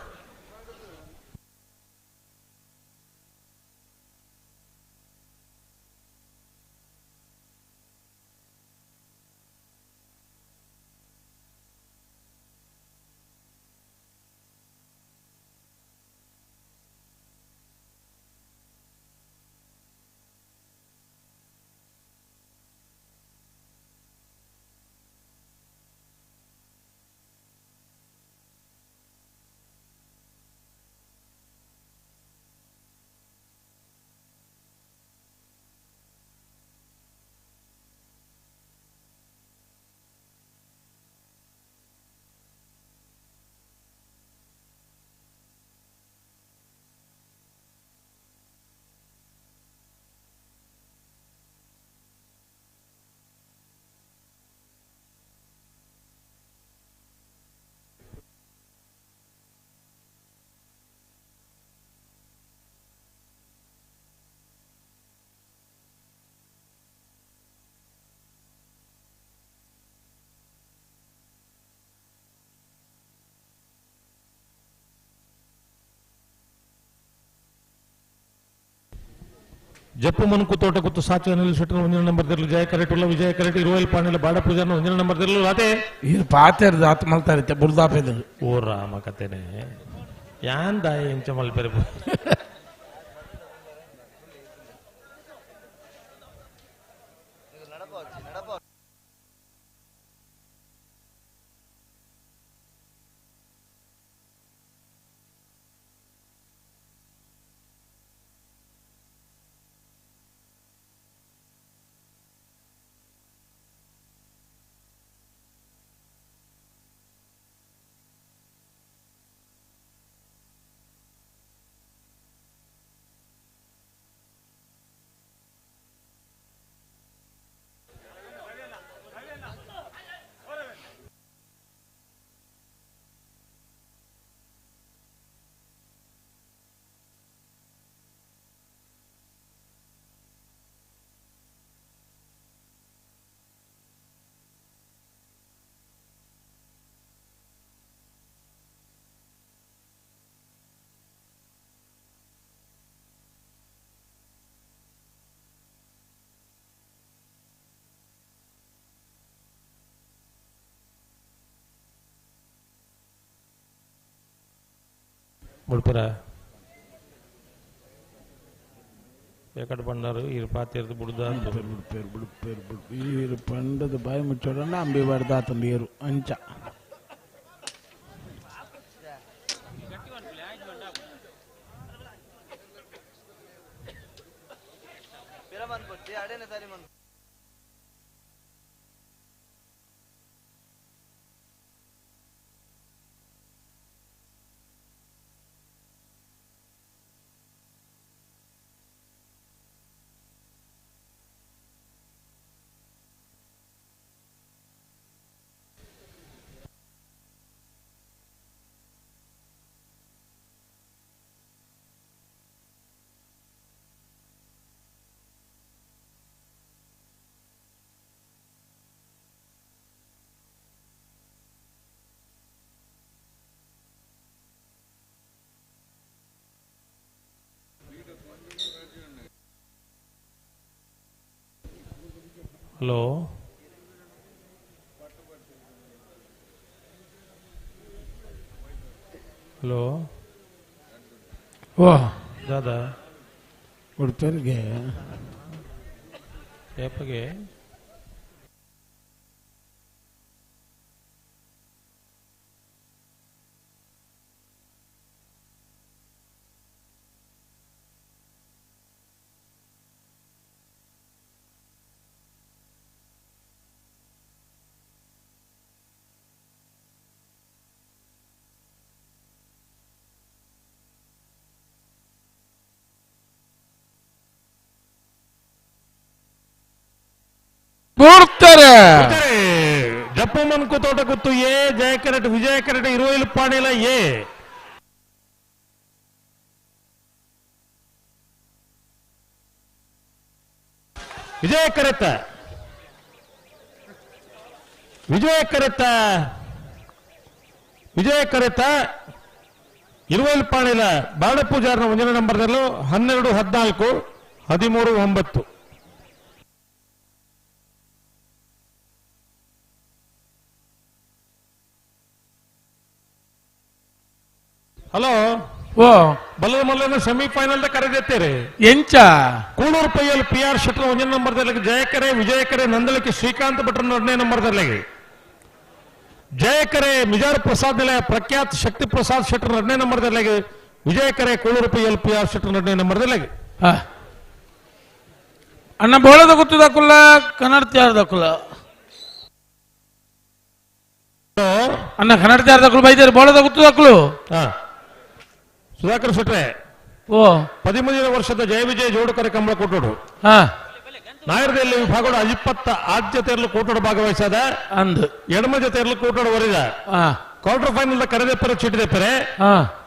ಜಪ್ಪು ಮನುಕು ತೋಟ ಗುತ್ತು ಸಾಚು ಅನಿಲ್ ಶೆಟ್ಟರ್ ಒಂದಿನ ನಂಬರ್ ತಿರ್ಲು ಜಯ ಕರೆಟುಲ್ಲ ವಿಜಯ ಕರೆಟ್ ಇರುವಲ್ ಪಾಣಿಲ ಬಾಡ ಪೂಜಾನ ಒಂದಿನ ನಂಬರ್ ತಿರ್ಲು ಅದೇ ಇದು ಪಾತೆರ್ದು ಆತ ಮಲ್ತಾರಿತ್ತೆ ಬುರ್ದಾಪೆದು. ಓ ರಾಮ ಕತೆನೆ ಯಾನ್ ದಾಯ ಎಂಚ ಮಲ್ಪೆರೆ. ಮುಡ್ಪರ ಬೇಕಡ್ ಬಂಡಾರು ಇರು ಪಾತಿರ್ದು ಬುಡ್ದ ಬಿಡ್ಪೇರು ಬಿಡ್ಪೇರು ಬಿಡ್ಪೇರು ಈರು ಪಂಡದ ಬಾಯಿ ಮುಚ್ಚೋಡಣ್ಣ ಅಂಬಿ ಬಾರ್ದಾತಂದು ಏರು ಅಂಚ ಹಲೋ ಹಲೋ ಓ ದಾದಾ ಉಡುಪರಿಗೆ ಏಪಗೆ ಬರ್ತಾರೆ ಜಪ್ಪು ಮನ್ಕು ತೋಟ ಗುತ್ತು ಎ ಜಯಕರಟ್ ವಿಜಯ ಕರಟ್ ಇರುವೈಲು ಪಾಣಿಲ ಎ ವಿಜಯ ಕರೆತ ವಿಜಯ ಕರೆತ ವಿಜಯ ಕರೆತ ಇರುವೈಲು ಪಾಣಿಲ ಬಾಡ ಪೂಜಾರನ ಒಂದನೇ ನಂಬರ್ದಲ್ಲೂ 12 14 13 9. ಹಲೋ ಓ ಬಲ್ಲದ ಮಲ್ಲನ ಸೆಮಿಫೈನಲ್ ಕರೆದೆತ್ತೇರಿ ಎಂಚ ಕೂಳೂರು ಪೈಯಲ್ಲಿ ಪಿ ಆರ್ ಶೆಟ್ಟರ್ ಒಂದನೇ ನಂಬರ್ದಲ್ಲಿ ಜಯಕರೆ ವಿಜಯಕರೆ ನಂದಳಿಕೆ ಶ್ರೀಕಾಂತ್ ಭಟ್ರ ಎರಡನೇ ನಂಬರ್ದಲ್ಲಿ ಜಯಕರೆ ಮಿಜಾರ್ ಪ್ರಸಾದ್ ನಿಲಯ ಪ್ರಖ್ಯಾತ್ ಶಕ್ತಿ ಪ್ರಸಾದ್ ಶೆಟ್ಟರ್ ಎರಡನೇ ನಂಬರ್ದಲ್ಲಿ ವಿಜಯಕರೆ ಕೂಳೂರು ಪೈಯಲ್ಲಿ ಪಿ ಆರ್ ಶೆಟ್ಟರ್ ಎರಡನೇ ನಂಬರ್ದಲ್ಲಿ. ಅಣ್ಣ ಬೋಳದ ಗೊತ್ತದಕ್ಕಲ್ಲ ಕನ್ನಡತಿಯಾರ್ದಕ್ಕಲ್ಲ ಅಣ್ಣ ಕನ್ನಡತಿಯಾರ್ದಕ್ಕಲು ಬೈದಾರೆ ಬೋಳದ ಗೊತ್ತದಕ್ಕಲು. ಸುಧಾಕರ್ ಶೆಟ್ರೆ ಓ 13 ವರ್ಷದ ಜಯ ವಿಜಯ ಜೋಡುಕರೆ ಕಂಬಳ ಕೊಟ್ಟೋಡು ನಾಯರದಲ್ಲಿ ವಿಭಾಗದ 20 ಆದ್ಯತೆಯಲ್ಲೂ ಕೂಟೋಡು ಭಾಗವಹಿಸದ ಅಂದು ಎಡಮ ಜೊತೆಯಲ್ಲೂ ಕೂಟೋಡು ವರಿದ ಕ್ವಾರ್ಟರ್ ಫೈನಲ್ ಕರೆದೆಪ್ಪರೆ ಚೀಟಿದೆಪ್ಪರೆ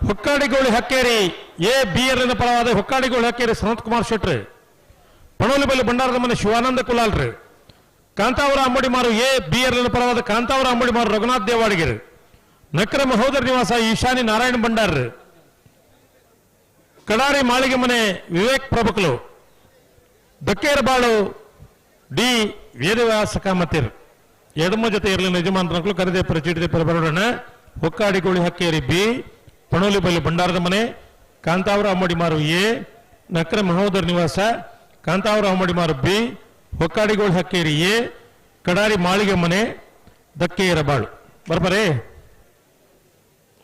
Hokkadigoli Hakkeri A B L ಪರವಾದ ಹೊಕ್ಕಾಡಿಗೋಳಿ ಹಕ್ಕೇರಿ ಸನತ್ ಕುಮಾರ್ ಶೆಟ್ರಿ ಪಣೋಲಿಬಲ್ಲಿ ಭಂಡಾರದ ಮನೆ Shivananda ಕುಲಾಲ್ರಿ Kantavara ಅಂಬಡಿಮಾರು A B L ಪರವಾದ ಕಾಂತಾವರ ಅಂಬಡಿಮಾರು ರಘುನಾಥ್ ದೇವಾಡಿಗೆರು ನಕ್ರ ಮಹೋದರ ನಿವಾಸ ಈಶಾನಿ ನಾರಾಯಣ ಭಂಡಾರ್ರು ಕಡಾರಿ ಮಾಳಿಗೆ ಮನೆ ವಿವೇಕ್ ಪ್ರಭುಕಲು ದಕ್ಕೇರಬಾಳು ಡಿ ವೇದವ್ಯಾಸ ಕಾಮತಿರ್ ಎಡಮ ಜೊತೆ ಇರಲಿಲ್ಲ ಯಜಮಾನರು ಕರೆದೇಪರ ಚೀಟಿದೇಪರ ಬರೋಣ ಹೊಕ್ಕಾಡಿಗೋಳಿ ಹಕ್ಕೇರಿ ಬಿ ಪಣೋಲಿಬಲ್ಲಿ ಭಂಡಾರದ ಮನೆ ಕಾಂತಾವರ ಅಮ್ಮಡಿಮಾರು ಎ ನಕ್ರ ಮಹೋದರ ನಿವಾಸ ಕಾಂತಾವರ ಅಮ್ಮಡಿಮಾರು ಬಿ ಹೊಕ್ಕಾಡಿಗೋಳಿ ಹಕ್ಕೇರಿ ಎ ಕಡಾರಿ ಮಾಳಿಗೆ ಮನೆ ದಕ್ಕೇರಬಾಳು ಬರ್ಬರೇ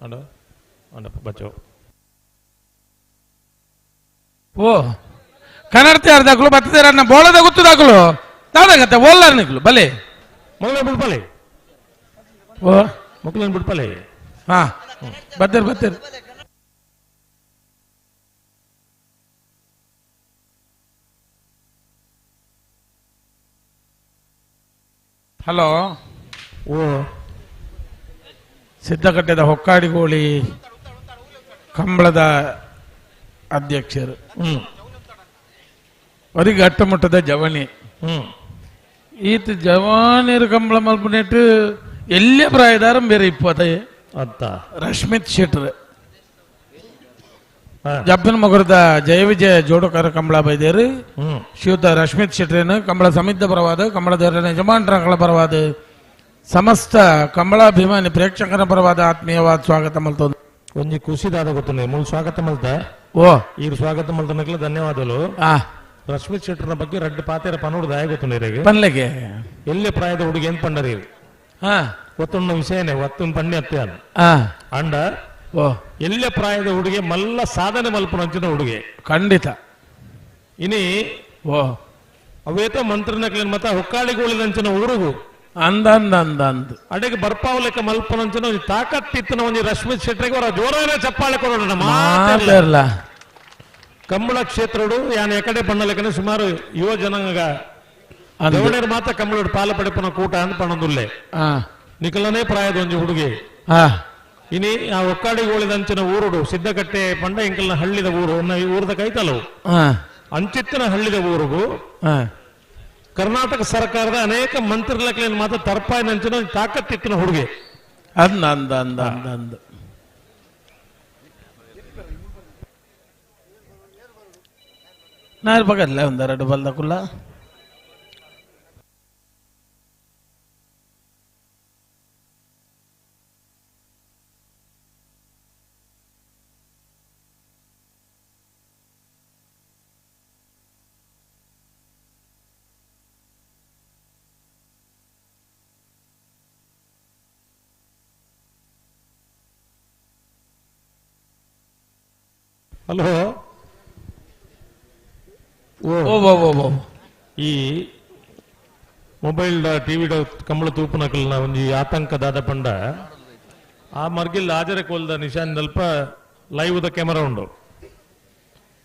ಅಣ್ಣ ಬಚ್ಚೋ ಓ ಕನ್ನಡತಿಯಾರ್ದಾಕ್ಲು ಬತ್ತಿದಾರ ಅಣ್ಣ ಬೋಳದ ಗೊತ್ತದಾಕ್ಲು ದಾದಾಗತ್ತೆ ಓಲ್ಲಾರ ನಿಕ್ಲು ಬಲೆ ಮಗಳ ಬಿಡ್ಪಲೆ ಓ ಮಕ್ಕಳನ್ನ ಬಿಡ್ಪಲೆ ಹಾ ಬರ್ತೀರಿ ಬರ್ತೀರಿ. ಹಲೋ ಓ ಸಿದ್ದಕಟ್ಟೆದ ಹೊಕ್ಕಾಡಿಗೋಳಿ ಕಂಬಳದ ಅಧ್ಯಕ್ಷರು ಅವರಿಗೆ ಅಟ್ಟಮಟ್ಟದ ಜವಣಿ ಈತ ಜವಾನಿರ ಕಂಬಳ ಮಲ್ಪನೆಟ್ಟು ಎಲ್ಲೇ ಪ್ರಾಯದಾರ ಬೇರೆ ಇಪ್ಪತ್ತೆ ಅತ್ತ ರಶ್ಮಿತ್ ಶೆಟ್ರ್ ಜಬ್ಬನ ಮಗುರದ ಜಯ ವಿಜಯ ಜೋಡುಕಾರ ಕಂಬಳ ಬೈದೇರು ಶ್ರೀಯುತ ರಶ್ಮಿತ್ ಶೆಟ್ರೇನು ಕಂಬಳ ಸಮಿತಿ ಪರವಾದ ಕಂಬಳದ ಯಜಮಾನರ ಪರವಾದ ಸಮಸ್ತ ಕಂಬಳಾಭಿಮಾನಿ ಪ್ರೇಕ್ಷಕರ ಪರವಾದ ಆತ್ಮೀಯವಾದ ಸ್ವಾಗತ ಮಲ್ತೊಂದು. ಒಂಜಿ ಖುಷಿದಾದ ಗೊತ್ತುಂಡೆ ಮೂಲ ಸ್ವಾಗತ ಮಲ್ತ ಓ ಈ ಸ್ವಾಗತ ಮಲ್ತನಕ್ಲ ಧನ್ಯವಾದಗಳು. ರಶ್ಮಿತ್ ಶೆಟ್ಟರ್ನ ಬಗ್ಗೆ ರಡ್ಡು ಪಾತೆರ ಪನೋಡು ದಾಯ ಗೊತ್ತುಂಡೆ ಇರೆಗ್ ಪನ್ಲೆಗೆ ಎಲ್ಲೆ ಪ್ರಾಯದ ಹುಡುಗಿ ಏನ್ ಪಂಡರಿ ಒತ್ತುಣ್ಣ ವಿಷಯನೇ ಒತ್ತುನ್ ಪಣ್ಣೆ ಅತ್ತೆ ಅಂಡ ಎಲ್ಲೆ ಪ್ರಾಯದ ಹುಡುಗಿ ಮಲ್ಲ ಸಾಧನೆ ಮಲ್ಪುನಂಚಿನ ಹುಡುಗಿ ಖಂಡಿತ ಇನಿ ಓ ಅವೇತ ಮಂತ್ರನಕ್ಲಿನ ಮತ್ತ ಹೊಕ್ಕಾಳಿಗೋಳಿದಂಚಿನ ಊರುಗು ಅಂದ ಅಂದ ಅಂದ ಅಂದ ಅಡೆಗೆ ಬರ್ಪಾವಲೆಕ್ಕ ಮಲ್ಪನಂಚಿನ ಒಂಜಿ ತಾಕತ್ತಿತ್ತಿನ ಒಂಜಿ ರಶ್ಮಿತ್ ಶೆಟ್ಟರಿಗೆ ಅವರ ಜೋರಾದ ಚಪ್ಪಾಳೆ ಕೊಡೋಣ. ಮಾತಾಡ್ಲ ಕಂಬಳ ಕ್ಷೇತ್ರಡು ಯಾನ್ ಎಕಡೆ ಪಣ್ಣಲೆಕ್ಕನೆ ಸುಮಾರು ಯುವ ಜನಾಂಗ ದೇವಣರು ಮಾತ್ರ ಕಂಬಳೋಡು ಪಾಲ ಪಡೆಪನ ಕೂಟ ಅಂತ ಪಣದುಲ್ಲೆ ನಿಖಲನೇ ಪ್ರಾಯದ ಒಂಜಿ ಹುಡುಗಿ ಇನಿ ಆ ಒಕ್ಕಾಡಿಗೋಳಿದಂಚಿನ ಊರುಡು ಸಿದ್ದಕಟ್ಟೆ ಪಂಡ ಇಂಕಲ್ನ ಹಳ್ಳಿದ ಊರು ಊರದ ಕೈತಲವು ಅಂಚಿತ್ತಿನ ಹಳ್ಳಿದ ಊರುಗು ಕರ್ನಾಟಕ ಸರ್ಕಾರದ ಅನೇಕ ಮಂತ್ರಿಗಳ ಮಾತ್ರ ತರ್ಪಾಯಿನಂಚಿನ ತಾಕತ್ತಿತ್ತಿನ ಹುಡುಗಿ ಅಂದ ಅಂದ ಅಂದ ಅಂದ ಅಂದ ನಾರು ಪಗಡ್ಲೆ ಒಂದೆರಡು ಬಲ್ದ ಕುಲ್ಲ ಹಲೋ ಓ ಈ ಮೊಬೈಲ್ ಟಿವಿ ಕಂಬಳ ತೂಪುನಕಲ್ನ ಒಂಜಿ ಆತಂಕದಾದ ಪಂಡ ಆ ಮರ್ಗಿಲ್ ಆಜರೆ ಕೋಲ್ದ ನಿಶಾನ್ ದಲ್ಪ ಲೈವ್ the camera ಉಂಡು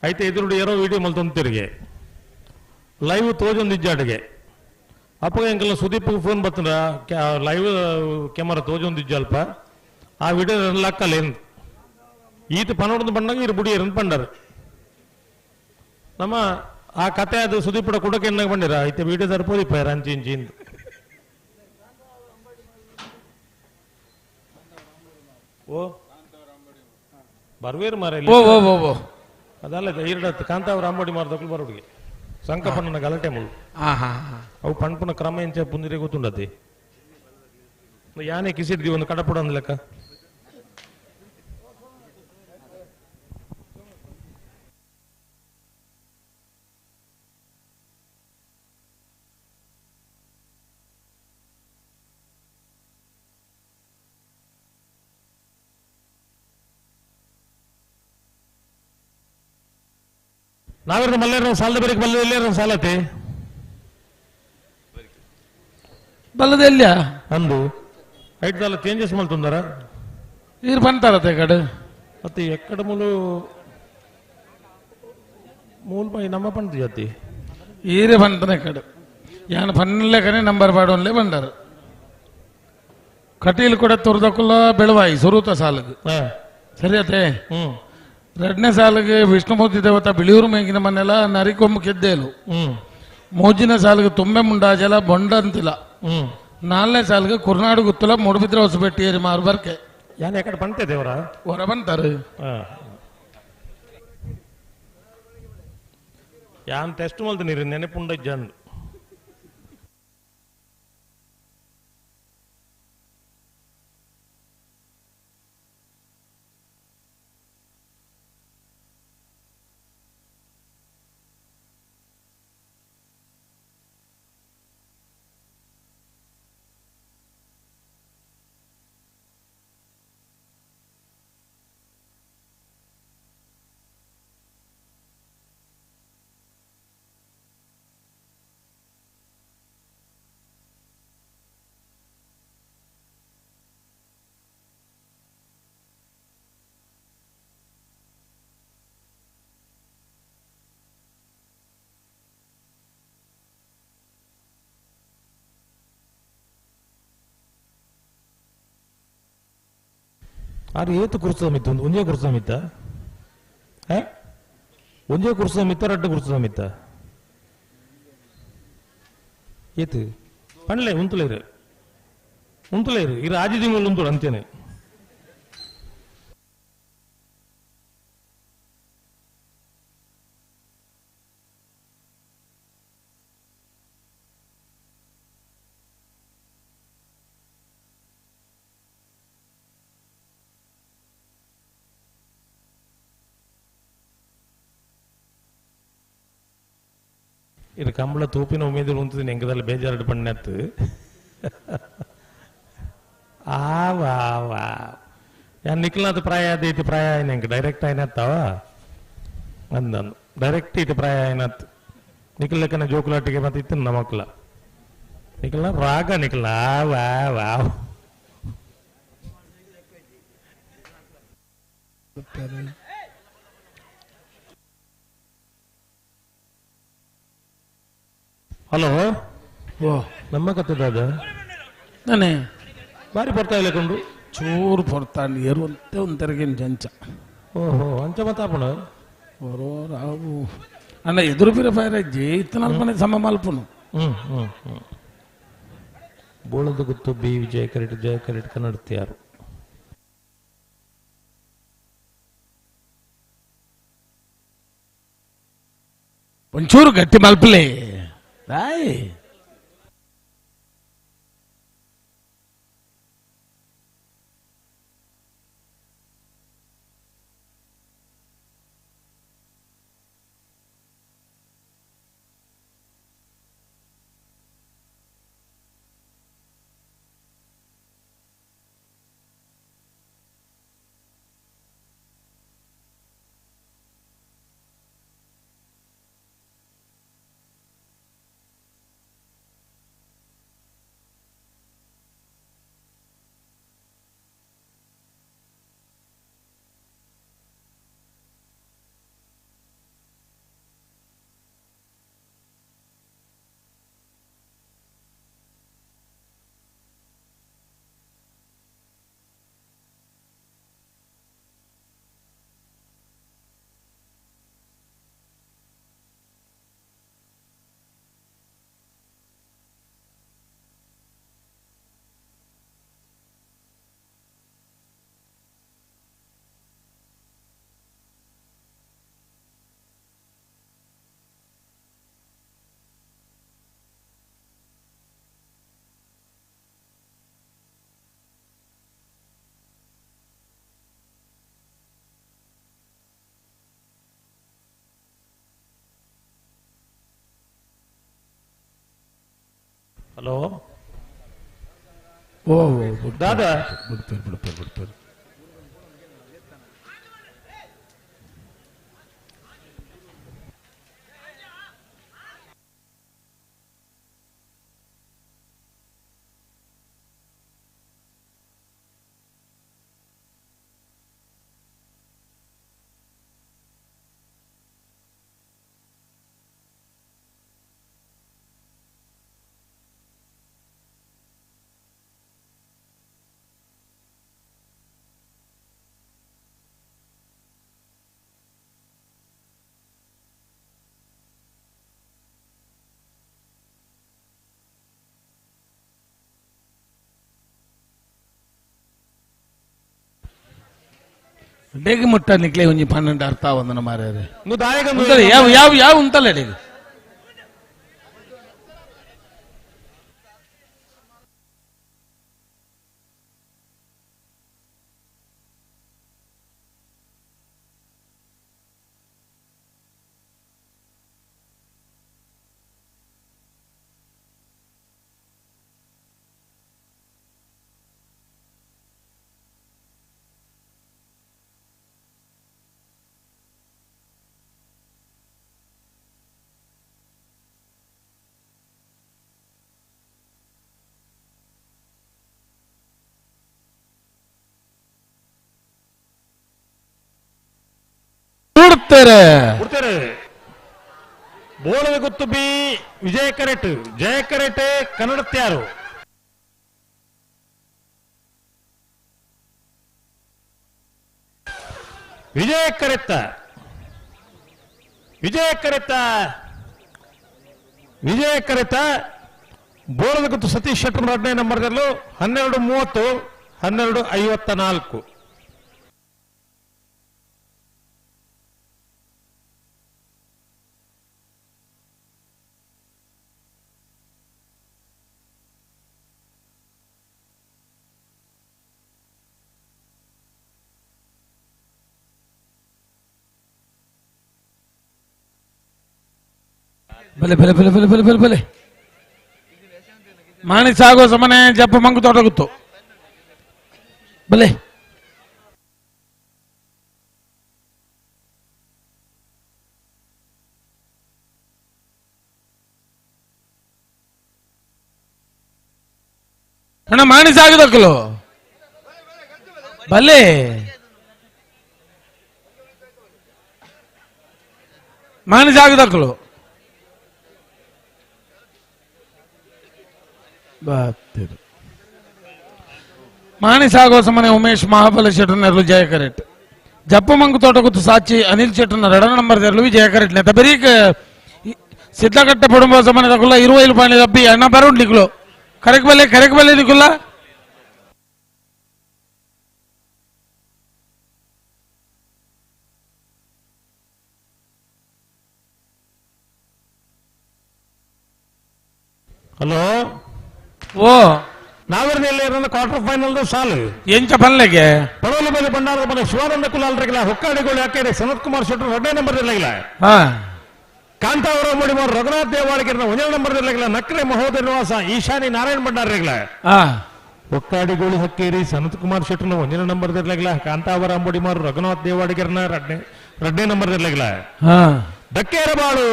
ಐತೆ ಎದುರುಡು ಏರೋ ವಿಡಿಯೋ ಮಲ್ತೊಂದು ತಿರುಗೆ ಲೈವ್ ತೋಜೊಂದು ಇಜ್ಜಾಟಿಗೆ ಅಪ್ಪಗ ಎಂಕಲ್ನ ಸುದೀಪ್ ಫೋನ್ ಬತ್ತಂದ್ರ ಲೈವ್ ಕ್ಯಾಮರಾ ತೋಜೊಂದು ಇಜ್ಜಲ್ಪ ಆ ವಿಡಿಯೋ ಲಕ್ಕಲ್ಲ ಏನು ಈತ ಪನೋಡ್ದು ಬಂಡಾಗ ಇರು ಬುಡಿಯರನ್ನು ಪಂಡರು ನಮ್ಮ ಆ ಕತೆ ಅದು ಸುದೀಪಡ ಕುಡಕ್ಕೆ ಎನ್ನಾಗ ಬಂದಿರ ಐತೆ ವಿಡಿಯೋ ತರ್ಪೋದಿಪ್ಪ ಅಂಚಿ ಇಂಚಿ ಇಂದು ಓ ಬರ್ವೇರು ಮಾರ ಓ ಓ ಓ ಓ ಅದಲ್ಲ ಈರಡ ಕಾಂತಾವರ ಅಂಬಡಿ ಮಾರದಕ್ಕಲು ಬರೋಡಿಗೆ ಸಂಕಪಣ್ಣನ ಗಲಾಟೆ ಮುಳ್ಳು ಅವು ಪಣ್ಪುನ ಕ್ರಮ ಎಂಚ ಪುಂದಿರೆ ಗೊತ್ತುಂಡತಿ ಯಾನೆ ಕಿಸಿಡ್ದಿ ಒಂದು ಕಡಪುಡ ಅಂದ್ ಲೆಕ್ಕ ನಾವಿರ್ನ ಮಲ್ಲೇರ ಸಾಲದ ಬೇರೆ ಬಲ್ಲ ಎಲ್ಲೇರ ಸಾಲತೆ ಬಲ್ಲದ ಎಲ್ಲಿಯ ಅಂದು ಐಟ್ ದಾಲ ಚೇಂಜಸ್ ಮಲ್ತುಂದರ ನೀರು ಬಂತಾರತೆ ಕಡೆ ಮತ್ತೆ ಎಕ್ಕಡ ಮೂಲು ಮೂಲ ಬೈ ನಮ್ಮ ಪಂಡ ಜಾತಿ ಈರೆ ಬಂತನೆ ಕಡೆ ಯಾನ್ ಪನ್ಲೆಕನೆ ನಂಬರ್ ಪಾಡೋನ್ಲೆ ಬಂಡಾರ ಕಟೀಲ್ ಕೂಡ ತುರ್ದಕುಲ್ಲ ಬೆಳವಾಯಿ ಸುರೂತ ಸಾಲಗ್ ಸರಿಯತೆ ಎರಡನೇ ಸಾಲಿಗೆ ವಿಷ್ಣುಮೂರ್ತಿ ದೇವತಾ ಬಿಳಿಯೂರು ಮೇಗಿನ ಮನೆಲ್ಲ ನರಿಕೊಂಬು ಕೆದ್ದೇಲು. ಮೂಜಿನ ಸಾಲಿಗೆ ತುಂಬೆ ಮುಂಡಾಜಲ ಬೊಂಡ ಅಂತಿಲ್ಲ. ನಾಲ್ನೇ ಸಾಲಿಗೆ ಕುರ್ನಾಡು ಗುತ್ತಲ ಮೂಡುಬಿದ್ರೆ ಹೊಸಬೆಟ್ಟಿಯರಿ ಮಾರು ಬರ್ಕೆ ಯಾನ್ ಎಕಡೆ ಬಂತೆ ದೇವರ ಹೊರ ಬಂತಾರೆ. ಯಾನ್ ಟೆಸ್ಟ್ ಮಲ್ತ ನೀರು ನೆನಪುಂಡ ಜನ್ ಆರು ಏತು ಕುರ್ಸಮಿತ್ತ ಒಂದು ಒಂಜೇ ಕುರ್ಸಮಿತ್ತ ಒಂಜೇ ಕುರ್ಸಮಿತ್ತ ರಡ್ಡು ಕುರ್ಸಮಿತ್ತ ಏತು ಪಣ್ಲೆ ಉಂತುಲೇರು ಉಂತುಲೇರು ಇರು ಆಜಿ ತಿಂಗಳು ಉಂತುಡು ಅಂತೇನೆ. ಇದು ಕಂಬಳ ತೂಪಿನ ಉಮೇದು ಉಂತಿದ್ದೀನಿ ಎಂಕದಲ್ಲಿ ಬೇಜಾರು ಪಣ್ಣತ್ತು ಆವಾ ವಾ ಯಾನ್ ನಿಕ್ಲಾದ ಪ್ರಾಯ ಅದೇತಿ ಪ್ರಾಯ ಆಯ್ನ ಎಂಕ್ ಡೈರೆಕ್ಟ್ ಆಯ್ನತ್ತಾವ ಅಂದನು ಡೈರೆಕ್ಟ್ ಇತ್ತು ಪ್ರಾಯ ಆಯ್ನತ್ತು ನಿಕ್ಲಕ್ಕನ ಜೋಕುಲಾಟಿಗೆ ಮತ್ತೆ ಇತ್ತು ನಮಕ್ಲ ನಿಕ್ಲ ರಾಗ ನಿಕ್ಲ ವಾ ವಾ ಹಲೋ ಓ ನಮ್ಮ ಕತ್ತದಾದ ನಾನೇ ಬಾರಿ ಬರ್ತಾ ಇಲ್ಲ ಕೊಂಡು ಚೂರು ಪೊರ್ತಾಂಡ್ ಏರುವಂತೆ ಒಂತೆರಗಿನ ಜಂಚ ಓಹೋ ಅಂಚ ಮತ್ತಾಪಣ ಓರೋ ರಾವು ಅಣ್ಣ ಎದುರು ಬಿರ ಫೈರಜ್ಜಿ ಇತ್ತನಲ್ಪನೆ ಸಮ ಮಲ್ಪುನು ಹ್ಮ್ ಹ್ಮ್ ಹ್ಮ್ ಬೋಳದ ಗುತ್ತು ಬಿ ವಿಜಯ ಕರೆಟ್ ಜಯ ಕರೆಟ್ ಕನ್ನಡತಿಯಾರು ಒಂಚೂರು ಗಟ್ಟಿ ಮಲ್ಪಲೆ ರಾಯ್ ಹಲೋ ಓ ದಾದಾ ಬಿಡ್ತಾರೆ ಬಿಡ್ತಾರೆ ಬಿಡ್ತಾರೆ ಡೇಗೆ ಮುಟ್ಟ ನಿಕ್ಲೆ ಒಂಜಿ 12 ಅರ್ಥ ಆವಂದನ ಮಾರ್ಯಾರೆ ಉಂತಲೆ, ಯಾವ ಯಾವ ಯಾವ ಉಂತಲ್ಲ ಡೇಗೆ ಬಿಡ್ತಾರೆ ಬಿಡ್ತಾರೆ ಬೋಳದ ಗುತ್ತು ಬಿ ವಿಜಯ ಕರೆಟ್ ಜಯ ಕರೆಟ್ ಕನ್ನಡತ್ಯಾರು ವಿಜಯ ಕರೆತ್ತ ವಿಜಯ ಕರೆತ್ತ ವಿಜಯ ಕರೆತ ಬೋಳದ ಗುತ್ತು ಸತೀಶ್ ಶೆಟ್ಟರ್ ಎರಡನೇ ನಂಬರ್ದಲ್ಲೂ 12:30 12:54. ಬಲೆ ಬಲೆ ಬಲೆ ಬಲೆ ಬಲೆ ಬಲೆ ಬಲೆ ಮಾಣಿ ಸಾಗೋ ಸಮನೆ ಜಪ್ಪ ಮಂಗು ತೋಟಗುತ್ತು ಬಲೆ ಅಣ್ಣ ಮಾಣಿ ಸಾಗದಕ್ಕಲು ಬಲೆ ಮಾಣಿ ಸಾಗದಕ್ಕಲು ಮಾಣಿ ಸಾಗೋ ಸಮನೆ ಉಮೇಶ್ ಮಹಾಬಲ ಶೆಟ್ಟರ್ನರ್ಲು ಜಯ ಕರೆಕ್ಟ್ ಜಪ್ಪ ಮಂಗು ತೋಟಗುತ್ತು ಸಾಚಿ ಅನಿಲ್ ಶೆಟ್ಟರ್ನ ಎರಡನೇ ನಂಬರ್ ತೆರಲು ವಿಜಯ ಕರೆಕ್ಟ್ ನೇತ ಬರೀಕ್ ಸಿದ್ಧಕಟ್ಟೆ ಪಡುಂಬ ಸಮನೆ ತಗುಲ್ಲ ಇರುವೈಲು ಪಾಣಿ ತಪ್ಪಿ ಅಣ್ಣ ಬರುಂಡ್ಲಿಕ್ಲು ಕರೆಕ್ ಬಲ್ಲೆ ಕರೆಕ್ ಬಲ್ಲೆ ನಿಕುಲ್ಲ ಹಲೋ ಓ ನಾವರ್ನೆಲ್ಲ ಕ್ವಾರ್ಟರ್ ಫೈನಲ್ ಸಾಲು ಎಂಚ ಪನ್ಲೆಗೆ ಪಡೋಲು ಮೇಲೆ ಬಂಡಾರ ಮನೆ ಶಿವಾನಂದ ಕುಲಾಲ್ರಿಗಿಲ್ಲ ಹೊಕ್ಕಾಡಿಗಳು ಯಾಕೆ ಸನತ್ ಕುಮಾರ್ ಶೆಟ್ಟರ್ ಎರಡನೇ ನಂಬರ್ ಇರಲಿಲ್ಲ ಕಾಂತಾವರ ಮುಡಿಮಾರ್ ರಘುನಾಥ್ ದೇವಾಡಿಗೆ ಒಂದೇ ನಂಬರ್ ಇರಲಿಲ್ಲ ನಕ್ರೆ ಮಹೋದಯ ನಿವಾಸ ಈಶಾನಿ ನಾರಾಯಣ ಭಂಡಾರಿಗಳ ಹೊಕ್ಕಾಡಿಗೋಳಿ ಹಕ್ಕೇರಿ ಸನತ್ ಕುಮಾರ್ ಶೆಟ್ಟರ್ನ ಒಂದನೇ ನಂಬರ್ ಇರಲಿಲ್ಲ ಕಾಂತಾವರ ಅಂಬುಡಿಮಾರು ರಘುನಾಥ್ ದೇವಾಡಿಗರನ್ನ ಎರಡನೇ ನಂಬರ್ ಇರಲಿಲ್ಲ ದಕ್ಕೇರಬಾಳು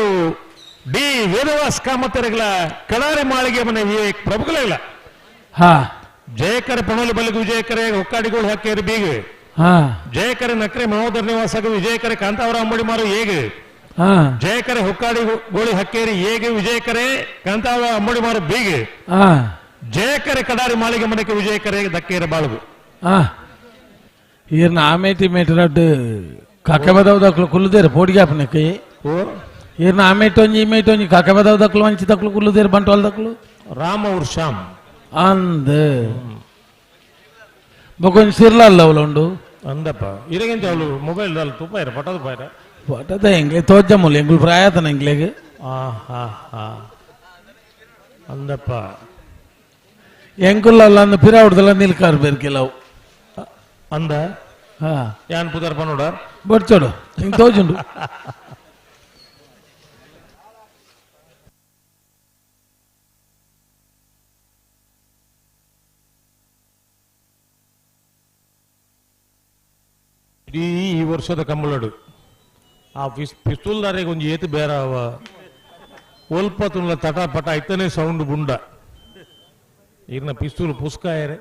ಡಿ ವೇದವಾಸ್ ಕಾಮತ್ತರಿಗಳ ಕಡಾರಿ ಮಾಳಿಗೆ ಮನೆ ವಿವೇಕ್ ಪ್ರಭುಗಳಿಲ್ಲ. ಜಯಕರ ಪಣೋಲಿ ಬಲ್ಲಿಗೆ ವಿಜಯಕರೆ ಹೊಕ್ಕಾಡಿಗೋಳು ಹಕ್ಕೇರಿ ಬೀಗ ಜಯಕರೆ ನಕ್ರೆ ಮಹೋದರ ನಿವಾಸಗ ವಿಜಯಕರೆ ಕಾಂತಾವರ ಅಂಬುಡಿಮಾರು ಏಗ ಜಯಕರೆ ಹೊಕ್ಕಾಡಿ ಗೋಳಿ ಹಕ್ಕೇರಿ ಏಗೆ ವಿಜಯಕರೆ ಕಾಂತಾವರ ಅಂಬುಡಿಮಾರು ಬೀಗ ಜಯಕರೆ ಕಡಾರಿ ಮಾಳಿಗೆ ಮನೆಗೆ ವಿಜಯಕರೆ ದಕ್ಕೇರ ಬಾಳುಗು. ಈರ್ನ ಆಮೇಟಿ ಮೇಟರಡ್ಡು ಕಕ್ಕೆ ಬದವು ಕುಲ್ಲುದೇರು ಪೋಡಿಗೆ ಈರ್ನ ಆಮೇಟೊಂಜಿ ಇಮೇಟೊಂಜಿ ಕಕ್ಕೆ ಬದವು ದಕ್ಲು ಮಂಚಿ ತಕ್ಲು ಕುಲ್ಲುದೇರು ಬಂಟ್ವಾಲ್ ದಕ್ಲು ರಾಮ ಅವ್ರ ಶ್ಯಾಮ್ ಅಂದ ಬೊಕೊಂಜಿ ಸಿರ್ಲಲ್ಲ ಅವಳು ಅಂದಪ್ಪ ಇರಗೆಂತ ಅವಳು ಮೊಬೈಲ್ ಅಲ್ಲ ತುಪ್ಪ ಪಟದ ಪಾಯ್ರ ಪಟದ ಎಂಗ್ಲೆ ತೋಜಮ್ಮಲು ಎಂಗುಲು ಪ್ರಾಯತನ ಎಂಗ್ಲೆಗ್ ಅಂದಪ್ಪ ಎಂಕುಲ್ಲ ಅಂದ ಪಿರಾವುಡ್ದಲ್ಲ ನಿಲ್ಕಾರ್ ಬೇರ್ಕೆಲವು ಅಂದ ಯಾನ್ ಪುದರ್ ಪನೋಡ ಬಡ್ಚೋಡು ಹಿಂಗೆ ತೋಜುಂಡು ಇಡೀ ಈ ವರ್ಷದ ಕಂಬಳಡು ಆ ಪಿಸ್ತೂಲ್ದಾರಿಗೆ ಒಂಜಿ ಏತು ಬೇರಾವ ಒಲ್ಪ ತುಲ್ಲ ತಟ ಪಟ ಐತನೇ ಸೌಂಡ್ ಬುಂಡ ಈರ್ನ ಪಿಸ್ತೂಲ್ ಪುಸ್ಕಾಯರೆ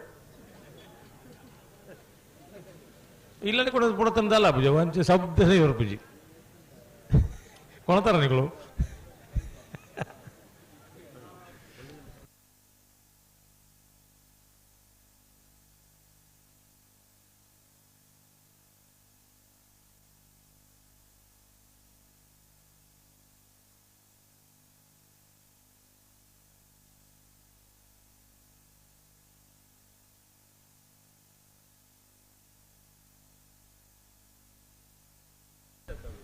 ಇಲ್ಲದೆ ಕೂಡ ಪುಡತಂದಲ್ಲ ಪೂಜೆ ಒಂಚೆ ಶಬ್ದನೇ ಇವರು ಪೂಜೆ ಕೊಣತಾರ ನಿಗಳು.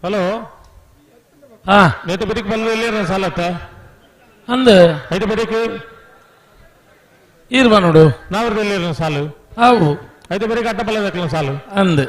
ಹಲೋ ನೇತ ಬರೀಕ್ ಬಂದ ಸಾಲತ್ತ ಅಂದ ಐತೆ ಬರೀಕ್ ಈರ್ವ ನೋಡು ನಾವ್ರದಲ್ಲಿ ಸಾಲು ಅವು ಐತೆ ಬರೀಕ್ ಅಡ್ಡ ಬಲ್ಲ ಸಾಲು ಅಂದ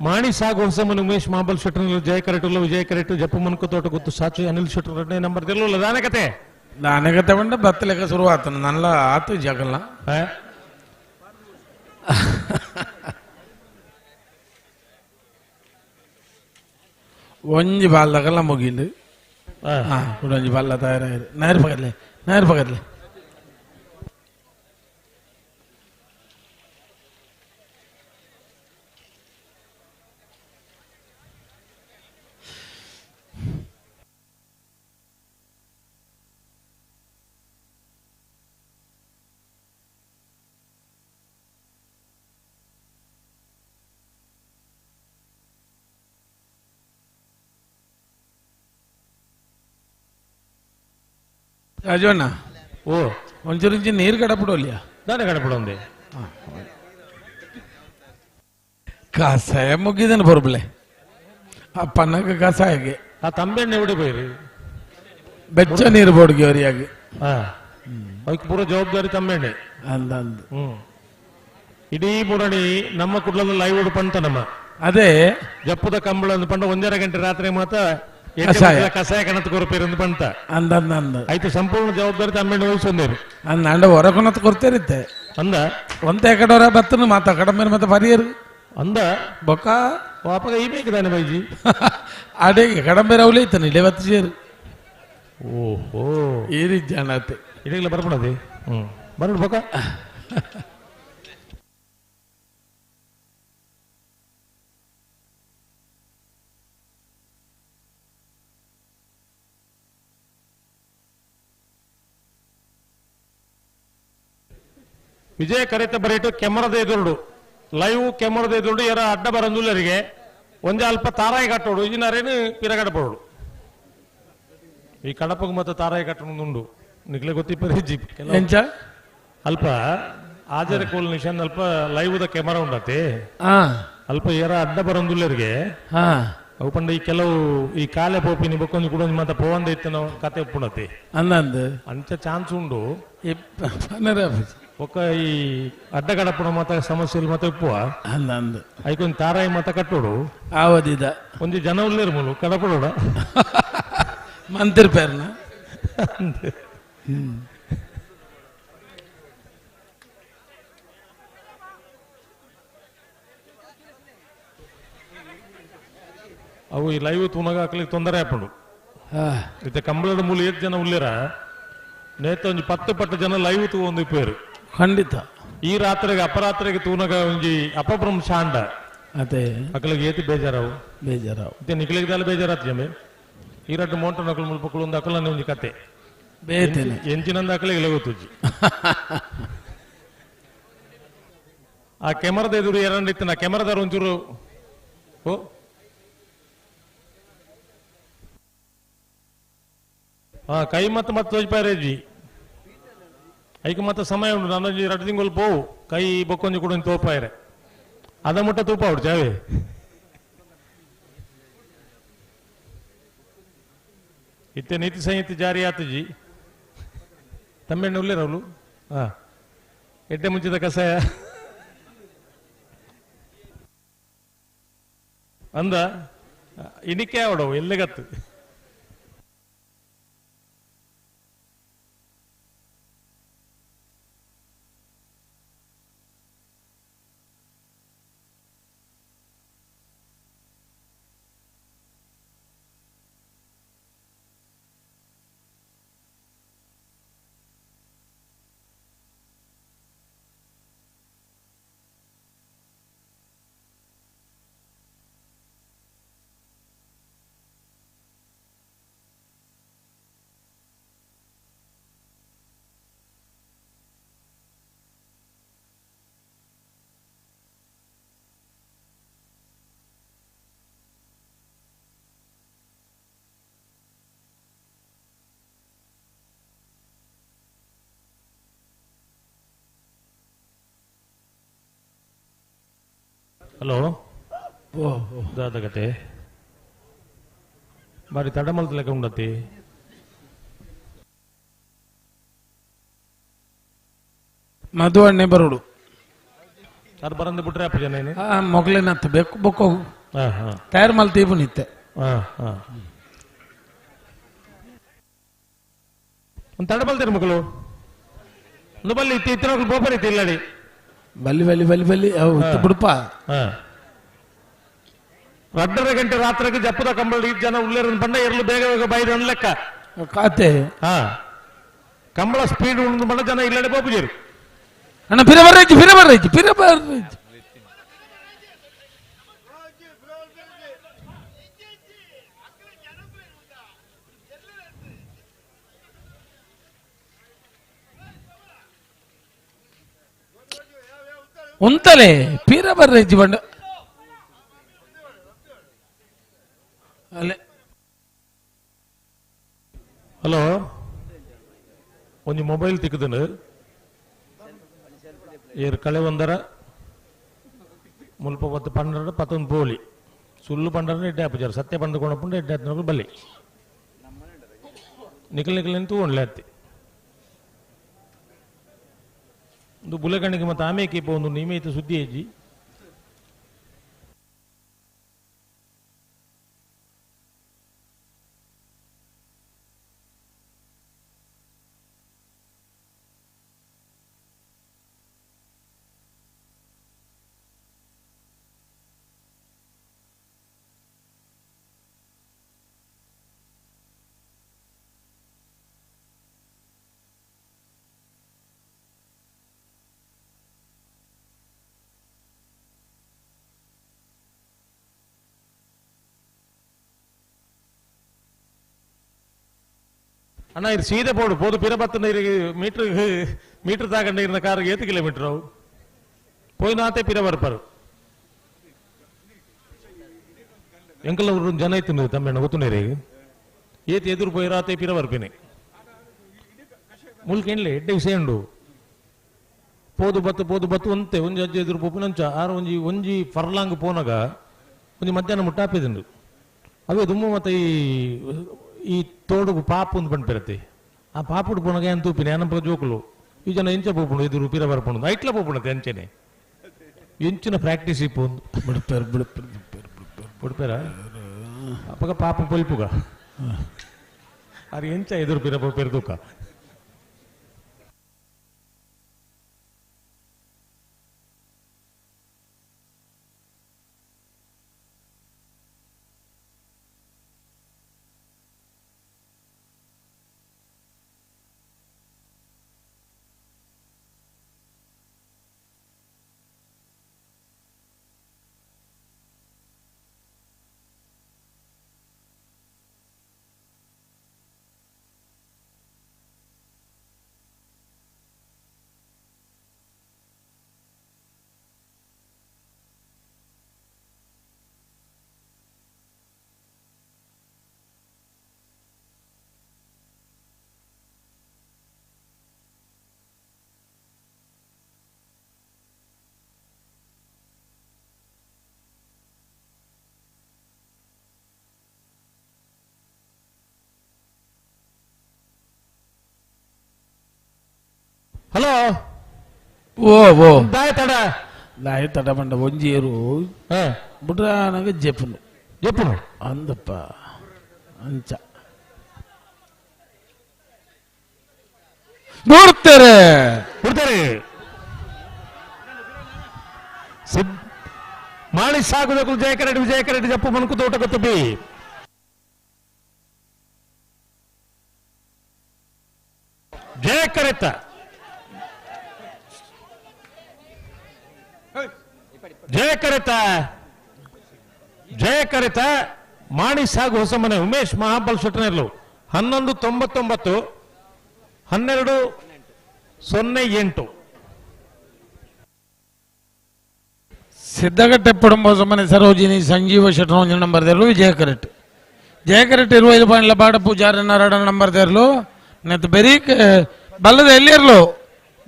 ಮಾಣಿ ಸಾಗು ಹೊಸಮನ್ ಉಮೇಶ್ ಮಾಬಲ್ ಶೆಟ್ಟರ್ ಜಯ ಕರೆಟುಲ್ಲ ವಿಜಯ ಕರೆಟು ಜಪ್ಪು ಮನ್ಕ ತೋಟ ಗೊತ್ತು ಸಾಚು ಅನಿಲ್ ಶೆಟ್ಟರ್ ಎರಡನೇ ನಂಬರ್ ತಿರ್ಲುಲ್ಲ ದಾನಕತೆ ದಾನಕತೆ ಬಂಡ ಬತ್ತಲೆಕ್ಕ ಶುರುವಾತನ ನಲ್ಲ ಆತು ಜಗಲ್ಲ ಒಂಜಿ ಬಾಲ್ದಾಗಲ್ಲ ಮುಗಿಂಡು ಒಂಜಿ ಬಾಲ್ಲ ತಯಾರಾಯಿರು ನೇರ ಪಕ್ಕದಲೆ ನೇರ ಪಕ್ಕದಲೆ ರಾಜಣ್ಣ ಓ ಒಂಚೂರು ಇಂಚಿ ನೀರು ಕಡಪಡೋಲಿಯಾ ದಾನೆ ಕಡಪಡೊಂದೆ ಕಸಾಯ ಮುಗಿದನು ಬೊರ್ಬಲೆ ಆ ಪನ್ನಗ ಕಸಾಯಗೆ ಆ ತಂಬೆಣ್ಣೆ ಉಡಿ ಪೋಯಿರಿ ಬೆಚ್ಚ ನೀರು ಬೋಡ್ಗೆ ಅವರಿಯಾಗಿ ಅದಕ್ಕೆ ಪೂರ ಜವಾಬ್ದಾರಿ ತಂಬೆಣ್ಣೆ ಅಂದ ಅಂದ ಇಡೀ ಬುಡಣಿ ನಮ್ಮ ಕುಡ್ಲದ ಲೈವ್ ಉಡು ಪಂತ ನಮ್ಮ ಅದೇ ಜಪ್ಪುದ ಕಂಬಳ ಅಂದ್ ಪಂಡ ಒಂದರ ಗಂಟೆ ರಾತ್ರಿ ಮಾತ ಕಸಾಯ. ಕಸಾಯ ಕಣತ್ ಕೊರಪೇರು ಪಂತ ಅಂದ ಅಂದ ಅಂದ ಆಯ್ತು ಸಂಪೂರ್ಣ ಜವಾಬ್ದಾರಿ ತಮ್ಮೆಣ್ಣೆ ವಹಿಸೊಂದೇರು ಅಂದ ಅಂಡ ಹೊರಕೊನತ್ ಕೊಡ್ತೇರಿತ್ತೆ ಅಂದ ಒಂತೆ ಕಡೋರ ಬತ್ತನು ಮಾತ ಕಡಮೇರು ಮತ್ತೆ ಪರಿಯರು ಅಂದ ಬೊಕ್ಕ ವಾಪಗ ಈ ಬೇಕಿದ್ದಾನೆ ಬೈಜಿ ಅಡೇಗೆ ಕಡಂಬೇರ ಅವಲೇ ಇತ್ತಾನೆ ಇಲ್ಲೇ ಬತ್ತು ಸೇರು ಓಹೋ ಈ ರೀತಿ ಜನತೆ ಇಡೀ ಬರ್ಪಣದಿ ಬರೋಣ ಬೊಕ್ಕ ವಿಜಯ ಕರೆತ ಬರೀಟು ಕೆಮರದ ಎದುರುಡು ಲೈವ್ ಕೆಮರದ ಎದುರುಡು ಯಾರ ಅಡ್ಡ ಬರಂದುಲ್ಲರಿಗೆ ಒಂದೇ ಅಲ್ಪ ತಾರಾಯಿ ಕಟ್ಟೋಡು ಇಂಜಿನರೇನು ಪಿರಗಡಪೋಡು ಈ ಕಡಪಗ್ ಮತ್ತೆ ತಾರಾಯಿ ಕಟ್ಟೋದು ನಿಕ್ಲೆ ಗೊತ್ತಿಪ್ಪರಿ ಜೀಪ್ ಎಂಚ? ಅಲ್ಪ ಆಜರ ಕೋಲ್ ನಿಶಾನ್ ಅಲ್ಪ ಲೈವ್ the camera ಉಂಡತೆ ಅಲ್ಪ ಯಾರ ಅಡ್ಡ ಬರಂದುಲ್ಲರಿಗೆ ಅವು ಪಂಡ ಈ ಕೆಲವು ಈ ಕಾಲೆ ಪೋಪಿನಿ ಬೊಕ್ಕೊಂದು ಕೂಡ ಮತ್ತೆ ಪೋವಂದ ಇತ್ತು ನಾವು ಕತೆ ಒಪ್ಪುಣತೆ ಅಂದ ಅಂದ ಅಂಚ ಚಾನ್ಸ್ ಉಂಡು ಒಕ್ಕ ಈ ಅಡ್ಡ ಕಡಪುಣ ಮತ ಸಮಸ್ಯೆ ಮತ ಉಪ್ಪುವ ಅಂದ ಅಂದ ಐಕೊಂದು ತಾರಾಯಿ ಮತ ಕಟ್ಟೋಡು ಆವದಿದ ಒಂದು ಜನ ಉಲ್ಲೇರು ಮೂಲು ಕಡಪಡೋಡ ಮಂತಿರ್ ಪೇರ್ನ ಅವು ಈ ಲೈವ್ ತುನಗ ಹಾಕ್ಲಿಕ್ಕೆ ತೊಂದರೆ ಆಪುಂಡು ಇತ್ತೆ ಕಂಬಳದ ಮೂಲ ಏತ್ ಜನ ಉಲ್ಲೇರ ನೇತ ಒಂಜಿ 10 ಪಟ್ಟು ಜನ ಲೈವ್ ತೂ ಒಂದು ಇಪ್ಪೇರು ಖಂಡಿತ ಈ ರಾತ್ರಿಗೆ ಅಪರಾತ್ರಿಗೆ ತೂನಗ ಒಂಜಿ ಅಪಭ್ರಂಶ ಅಂಡ ಅದೇ ಅಕಲಿಗೆ ಏತಿ ಬೇಜಾರಾವು ಬೇಜಾರಾವು ಇತ್ತೆ ನಿಕ್ಲಿಗೆ ಬೇಜಾರಾತ್ ಜಮೆ ಈ ರಡ್ಡು ಮೋಂಟ ನಕಲು ಮುಲ್ಪ ಒಂದು ಅಕಲನೆ ಒಂಜಿ ಕತೆ ಬೇತೇನೆ ಎಂಚಿನಂದ ಅಕಲಿಗೆ ಲಗೋತುಜ್ಜಿ ಆ ಕೆಮರದ ಎದುರು ಎರಡಿತ್ತು ನಾ ಕೆಮರದಾರ ಒಂಚೂರು ಓ ಹಾ ಕೈ ಮತ್ತೆ ಮತ್ತೆ ತೋಜ್ಪಾರೇಜಿ ಐಕ್ ಮತ್ತೆ ಸಮಯ ಉಂಟು ನಾನೊಂಜಿ ಎರಡು ತಿಂಗಳು ಪೋವು ಕೈ ಬೊಕ್ಕೊಂಜಿ ಕೂಡ ತೋಪಾಯಿರೆ ಅದ ಮುಟ್ಟ ತೂಪ ಉಂಟು ಚಾವೆ ಇತ್ತೆ ನೀತಿ ಸಂಹಿತೆ ಜಾರಿ ಆತಜಿ ತಮ್ಮೆಣ್ಣೆ ಉಲ್ಲೇರವಳು ಹಾ ಎಡ್ಡೆ ಮುಂಚಿದ ಕಸಾಯ ಅಂದ ಇನಿಕೆ ಅವಡವು ಎಲ್ಲೆಗತ್ತು ಹಲೋ ದಾದಗತೆ ಬಾರಿ ತಡಮಲ್ತ ಲೆಕ್ಕ ಉಂಡತಿ ಮಧು ಅಣ್ಣೆ ಬರೋಡು ಅದು ಬರಂದು ಬಿಟ್ರೆ ಅಪ್ಪ ಜನ ಏನು ಮೊಗಲೇನಂತ ಬೇಕು ಬೊಕ್ಕ ತಯಾರು ಮಲ್ತೀಬು ನಿತ್ತೆ. ಒಂದು ತಡ ಬಲ್ತೀರಿ ಮಕ್ಕಳು ಒಂದು ಬಲ್ಲಿ ಇತ್ತು ಇತ್ತಿನ ಬೋಪರ್ ಇತ್ತು ಇಲ್ಲಡಿ ಬಲ್ಲಿ ಬಲ್ಲಿ ಬಲ್ಲಿ ಬಲ್ಲಿ ಅವು ಬಿಡಪ್ಪ. ರಡ್ಡರ ಗಂಟೆ ರಾತ್ರಿಗೆ ಜಪ್ಪದ ಕಂಬಳ ಈ ಜನ ಉಳ್ಳೇರ ಬಂಡ ಇರಲು ಬೇಗ ಬೇಗ ಬೈದ ಲೆಕ್ಕ ಕಾತೆ. ಕಂಬಳ ಸ್ಪೀಡ್ ಉಂಡು ಬಂಡ ಜನ ಇಲ್ಲಡೆ ಬೋಪುಜೇರು. ಅಣ್ಣ ಪಿರ ಬರ್ರೈತಿ ಪಿರ ಬರ್ರೈತಿ ಪಿರ ಬರ್ರೈತಿ. ಉಂತಲೇ ಪಿರ ಬರ್ರೈತಿ ಬಂಡ ಅಲ್ಲೇ. ಹಲೋ, ಒಂದು ಮೊಬೈಲ್ ತಿಕ್ಕದನು ಏರ್ ಕಳೆ ಒಂದರ ಮುಲ್ಪ ಪತ್ತು ಪನ್ನೆರಡು ಪತ್ತೊಂದು ಪೋಲಿ ಸುಳ್ಳು ಪಂಡರ ಎಡ್ಡೆ ಆಪುಜಾರು ಸತ್ಯ ಪಂಡು ಕೊಣಪುಂಡು ಎಡ್ಡೆ ಹತ್ತಿನ ಬಲ್ಲಿ ನಿಕಲ್ ನಿಕಲ್ ನಿಂತು ಒಳ್ಳೆ ಹತ್ತಿ ಒಂದು ಬುಲೆಕಣ್ಣಿಗೆ ಮತ್ತೆ ಆಮೇಕೆ ಇಪ್ಪ ಒಂದು ನಿಮೇತ ಸುದ್ದಿ ಹೆಜ್ಜಿ. ಅಣ್ಣ ಇದು ಸೀದೆ ಪೋಡು ಪೋದು ಪಿರ ಬತ್ತ ನೀರಿಗೆ ಮೀಟ್ರ್ ಮೀಟ್ರ್ ತಾಕಂಡ ನೀರಿನ ಕಾರಿಗೆ ಏತು ಕಿಲೋಮೀಟರ್ ಅವು ಪೋಯ್ನಾತೆ ಪಿರ ಬರ್ಪಾರು. ಎಂಕಲ್ಲ ಊರು ಜನ ಇತ್ತು ತಮ್ಮಣ್ಣ ಗೊತ್ತು ನೀರಿಗೆ ಏತು ಎದುರು ಪೋಯಿರಾತೆ ಪಿರ ಬರ್ಪಿನಿ ಮುಲ್ಕ ಎಣ್ಲೆ ಎಡ್ಡೆ ವಿಷಯ ಉಂಡು ಪೋದು ಬತ್ತು ಪೋದು ಬತ್ತು ಒಂತೆ ಒಂಜಿ ಅಜ್ಜಿ ಎದುರು ಪೋಪಿನಂಚ ಆರು ಒಂಜಿ ಒಂಜಿ ಫರ್ಲಾಂಗ್ ಪೋನಾಗ ಒಂಜಿ ಮಧ್ಯಾಹ್ನ ಮುಟ್ಟಾಪಿದುಂಡು ಅವೇ ದುಮ್ಮು ಮತ್ತೆ ಈ ತೋಡುಗು ಪಾಪು ಒಂದು ಪಂಪಿರತ್ತೆ ಆ ಪಾಪುಡು ಪೋನಾಗ ಏನು ತೂಪಿನಿ ಅನಂಪ ಜೋಕುಲು ಈ ಜನ ಎಂಚ ಪೋಪುಂಡು ಎದುರು ಪಿರ ಬರ್ಪುಂಡು ಐಟ್ಲ ಪೋಪುಂಡತೆ ಅಂಚೆನೆ ಎಂಚಿನ ಪ್ರಾಕ್ಟೀಸ್ ಇಪ್ಪು ಒಂದು ಬಿಡ್ಪೇರು ಬಿಡ್ಪೇರು ಬಿಡ್ಪೇರು ಬಿಡ್ಪೇರ ಅಪ್ಪಗ ಪಾಪ ಪೊಲ್ಪುಗ ಅದು ಎಂಚ ಎದುರು ಪಿರ ಪೋಪೇರು ತೂಕ. ಹಲೋ ಓ ಓ ದಾಯ ತಡ ದಾಯ ತಡ ಬಂಡ ಒಂಜೇರು ಬುಡ್ರಾನಾಗ ಜೆಪ್ಪುನು ಜೆಪ್ಪುನು ಅಂದಪ್ಪ ಅಂಚ ನೋಡ್ತಾರೆ ಬಿಡ್ತಾರೆ ಮಾಳಿ ಸಾಗುದಕ್ಕೂ ಜಯಕರೆಡ್ಡಿ ವಿಜಯಕರೆಡ್ಡಿ ಜಪ್ಪು ಮನುಕು ತೋಟ ಗೊತ್ತಬಿ ಜಯಕರೆತ್ತ ಜಯಕರೆತ ಜಯಕರೆತ ಮಾಣಿ ಸಾಗು ಹೊಸಮನೆ ಉಮೇಶ್ ಮಹಾಬಲ್ ಶೆಟ್ಟನೆರ್ಲು 11:99 12:08 ಸಿದ್ದಗಟ್ಟೆಪ್ಪಡಂಬ ಹೊಸಮನೆ ಸರೋಜಿನಿ ಸಂಜೀವ ಶೆಟ್ಟನೊಂದು ನಂಬರ್ ದೇರ್ಲು ವಿಜಯಕರೆಟ್ ಜಯಕರೆಟ್ 25 ಪಾಯಿಂಟ್ಲ ಬಾಡ ಪೂಜಾರಿ ನಾರಾಯಣ ನಂಬರ್ ದೇರ್ಲು ನೆತ್ ಬೆರೀಕ್ ಬಲ್ಲದ ಎಲ್ಲಿರ್ಲು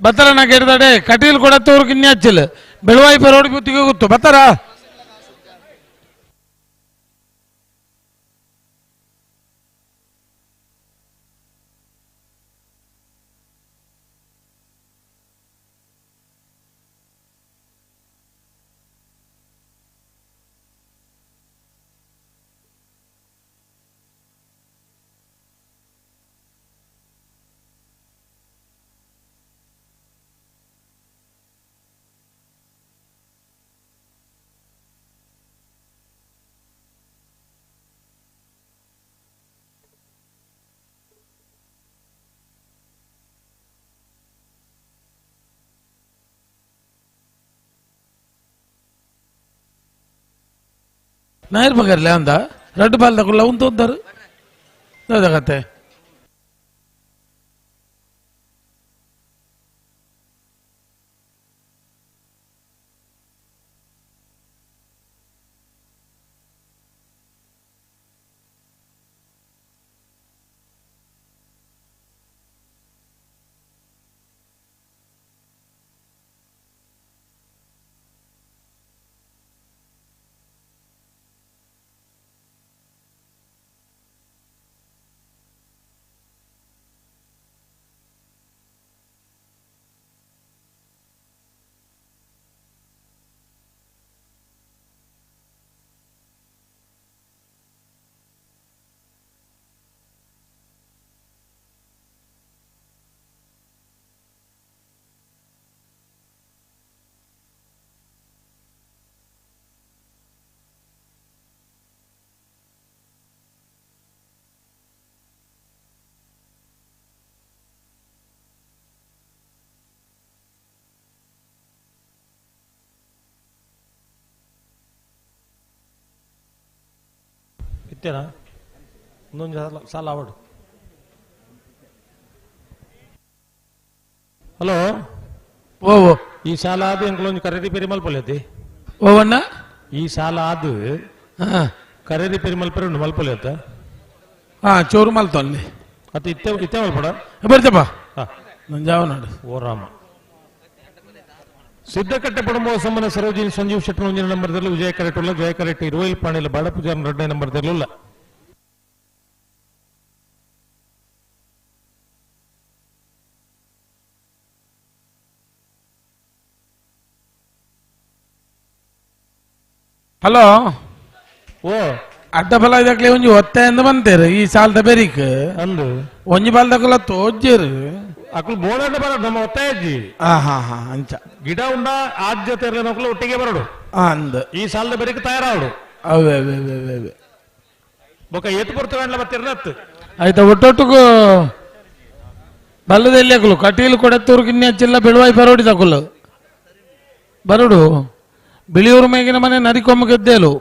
ಬತ್ತರ ನಾ ಕೇಳಿದಾಡೆ ಕಟೀಲ್ ಕೂಡ ತೋರು ಕಿನ್ಯಾಚಿಲ್ ಬೆಳುವಾಯಿ ರೋಡ್ ಗುತ್ತಿಗೆ ಗೊತ್ತು ಬತ್ತಾರ. ನಾಯರ್ ಬಗರ್ಲೆ ಅಂದ ರಡ್ಡು ಬಾಲ್ದಕುಲ್ಲ ಉಂತೋದ್ದಾರು ಕತೆ. ಇತ್ತೇನಾ ಒಂದೊಂದು ಸಾಲ ಅವಡು. ಹಲೋ ಓ ಈ ಸಾಲ ಆದ ಎಂಕ್ಲೊಂದು ಕರೆದಿ ಪೆರಿಮಲ್ ಪೊಲೆತಿ. ಓವಣ್ಣ ಈ ಸಾಲ ಆದ ಕರೆದಿ ಪೆರಿಮಲ್ ಪೆರು ಮಲ್ಪೊಲೆತ್ತ. ಹಾ ಚೋರು ಮಲ್ತೊಲ್ಲಿ ಅತ್ತ ಇತ್ತೆ ಇತ್ತೆ ಮಲ್ಪಡ ಬರ್ತಪ್ಪ ನಂಜಾವನಾಡು. ಓ ರಾಮ ಸಿದ್ದಕಟ್ಟೆ ಪಡಂಬ ಸಂಬಂಧ ಸರೋಜಿನಿ ಸಂಜೀವ್ ಶೆಟ್ಟರ್ ಒಂಜಿನ ನಂಬರ್ ತರಲು ವಿಜಯ ಕರೆಕ್ಟ್ ಉಲ್ಲ ಜಯ ಕರೆಕ್ಟ್ ಇರುವೈಲ್ ಪಾಣಿಲ ಬಾಡ ಪೂಜಾರ್ ಎರಡನೇ ನಂಬರ್ ತರಲಿಲ್ಲ. ಹಲೋ ಓ ಅಡ್ಡ ಬಲ ಇದಕ್ಕೆ ಒಂಜಿ ಒತ್ತೆ ಅಂದ ಬಂತೇರು ಈ ಸಾಲದ ಬೆರಿಕ್ ಅಂದು ಒಂಜಿ ಬಾಲ್ದಕಲ ತೋಜ್ಜೇರು ಅಕ್ಲು ಬೋಡಾಟ ಬರೋಡು ನಮ್ಮ ಒತ್ತಾಯಜ್ಜಿ. ಹಾ ಹಾ ಹಾ ಅಂಚ ಗಿಡ ಉಂಡ ಆದ್ಯತೆ ಇರಲಿ ನೊಕ್ಲು ಒಟ್ಟಿಗೆ ಬರೋಡು ಅಂದ ಈ ಸಾಲದ ಬೆರಿಕ್ ತಯಾರಾವಡು. ಅವೇ ಅವೇ ಅವೇ ಅವೇ ಬೊಕ ಏತು ಪೊರ್ತುಗಂಡ್ಲ ಬತ್ತಿರ್ನತ್ತು ಆಯ್ತಾ ಒಟ್ಟೊಟ್ಟುಗು ಬಲ್ಲದಲ್ಲಿ ಅಕಲು ಕಟೀಲು ಕೊಡತ್ತೂರು ಕಿನ್ನಿ ಹಚ್ಚಿಲ್ಲ ಬೆಳುವಾಯಿ ಬರೋಡಿ ತಕುಲು ಬರೋಡು ಬಿಳಿಯೂರು ಮೇಗಿನ ಮನೆ ನರಿಕೊಮ್ಮ ಗೆದ್ದೇಲು.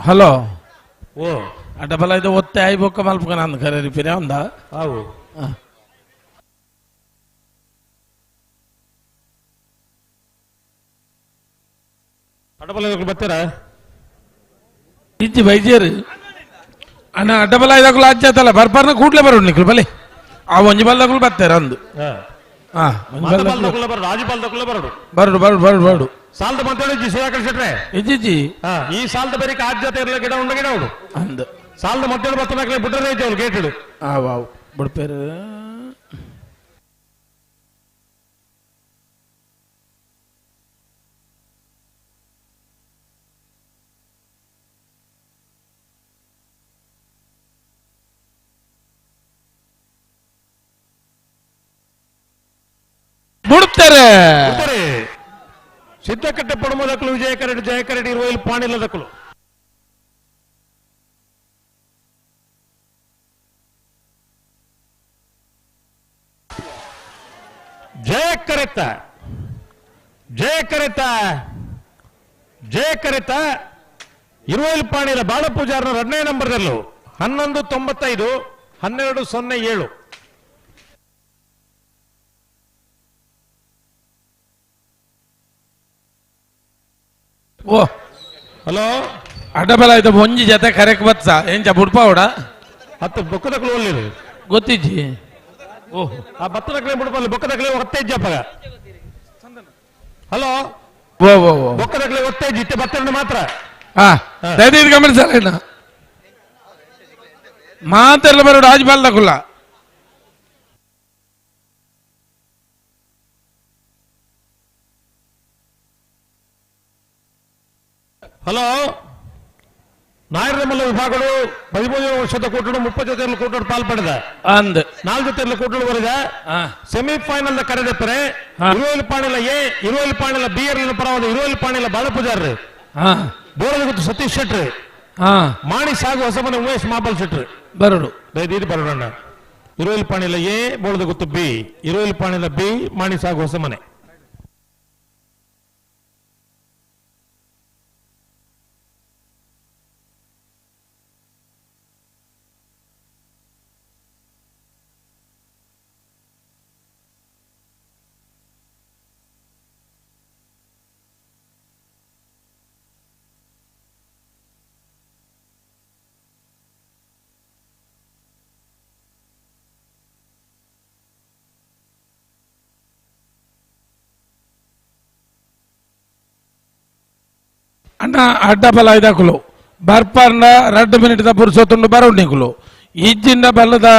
ಹಲೋ ಓ ಅಡ್ಡಬಲ ಇದು ಒತ್ತೆ ಆಯ್ ಬೊಕ್ಕ ಮಲ್ಪಕ ನಂದು ಕರೆ ರಿಪೇರಿ ಅಂದ. ಅವು ಅಡ್ಡಬಲ ಬರ್ತೀರಾ ಇಜ್ಜಿ ಬೈಜೇರು ಅಣ್ಣ ಅಡ್ಡಬಲ ಇದಕ್ಕೂ ಅಜ್ಜತ್ತಲ್ಲ ಬರ್ಬರ್ನ ಕೂಡ್ಲೆ ಬರೋಣ ನಿಕ್ಲು ಬಲೆ ಆ ಒಂಜಿ ಬಲ್ದಕ್ಕೂ ಬರ್ತಾರೆ ಅಂದು. ಹಾ ಬರೋಡು ಬರೋಡು ಬರೋಡು ಬರೋಡು ಬರೋಡು ಸಾಲದ ಮಂತ್ರಿ ಸುಧಾಕರ್ ಶೆಟ್ರೆ ಇಜ್ಜಿ ಈ ಸಾಲದ ಬೇರೆ ಆದ್ಯತೆ ಇರಲ್ಲ ಗಿಡ ಉಂಡ ಗಿಡ ಉಂಡು ಅಂದ ಸಾಲದ ಮಧ್ಯಾಹ್ನ ಬರ್ತನಾಕ್ಲೆ ಬಿಟ್ಟರೆ ಐತೆ ಅವ್ರು ಗೇಟ್ ಇಡು. ಆ ವಾವ್ ಬಿಡ್ಪೇರು ಬಿಡ್ತಾರೆ. ಸಿದ್ದಕಟ್ಟೆ ಪಡಮದಕ್ಕಲು ವಿಜಯ ಕರೆಡ್ ಜಯ ಕರೆಡ್ ಇರುವ ಇಲ್ಲಿ ಪಾಣಿಲ್ಲದಕ್ಕಲು ಜಯ ಕರೆತ ಜಯ ಕರೆತ ಜಯ ಕರೆತ ಇರುವೈಲ್ ಪಾಣಿಲ ಬಾಳ ಪೂಜಾರನ ಎರಡನೇ ನಂಬರ್ದಲ್ಲೂ 11.95 12.07. ಓ ಹಲೋ ಅಡ್ಡಬಲ ಆಯ್ತು ಒಂಜಿ ಜೊತೆ ಕರೆಕ್ ಬತ್ಸ ಎಂಚ ಬುಡ್ಪಾವಡ ಹತ್ತು ಬೊಕ್ಕದಕ್ಲು ಒಲ್ಲಿರು ಗೊತ್ತಿಜ್ಜಿ. ಓಹ್ ಆ ಬತ್ತದಕ್ಲೆ ಬುಡ್ಪಲ್ಲಿ ಬೊಕ್ಕದಕ್ಲೆ ಒತ್ತೇಜ್ಜಪ್ಪಗ. ಹಲೋ ಓ ಓ ಓ ಬೊಕ್ಕದಕ್ಲೆ ಒತ್ತೇಜ್ ಇತ್ತೆ ಬತ್ತರನ್ನು ಮಾತ್ರ. ಹಾ ದಯದೀರ್ ಗಮನಿಸಲ್ಲ ಮಾತೆಲ್ಲ ಬರೋಡು ಆಜ್ಬಾಲ್ದಕುಲ್ಲ. ಹಲೋ ನಾಯರಮಲ್ಲ ವಿಭಾಗಗಳು 13 ವರ್ಷದ ಕೂಟಡು 30 ಜೊತೆಯಲ್ಲಿ ಕೂಟಡು ಪಾಲ್ಪಡೆದ ಅಂದ್ 4 ಜೊತೆಯಲ್ಲಿ ಕೂಟಡು ಬರೆದ semifinal the ಕರೆದೆಪ್ಪರೆ 20 Panila A 20 Panila B ಎರ್ ಪರವಾದ 20 ಪಾಣಿಲ ಬಾಲಪೂಜಾರ್ರು ಬೋರದ ಗುತ್ತು ಸತೀಶ್ ಶೆಟ್ರು ಮಾಣಿ ಸಾಗು ಹೊಸಮನೆ ಉಮೇಶ್ ಮಾಬಲ್ ಶೆಟ್ರು ಬರಡು ದಯದೀದಿ ಬರೋಣ 20 ಪಾಣಿಲ ಎ ಬೋಳದ ಗುತ್ತು ಬಿ 20 ಪಾಣಿಲ ಬಿ ಮಾಣಿ ಸಾಗು ಹೊಸಮನೆ ಅಣ್ಣ ಅಡ್ಡ ಬಲ ಐದಾಕುಲು ಬರ್ಪರ್ನ 2 ಮಿನಿಟ್ the ಪುರುಸೊತ್ತುಂಡು ಬರೌಂಡಿಂಗುಲು ಇಜ್ಜಿಂದ ಬಲ್ಲದ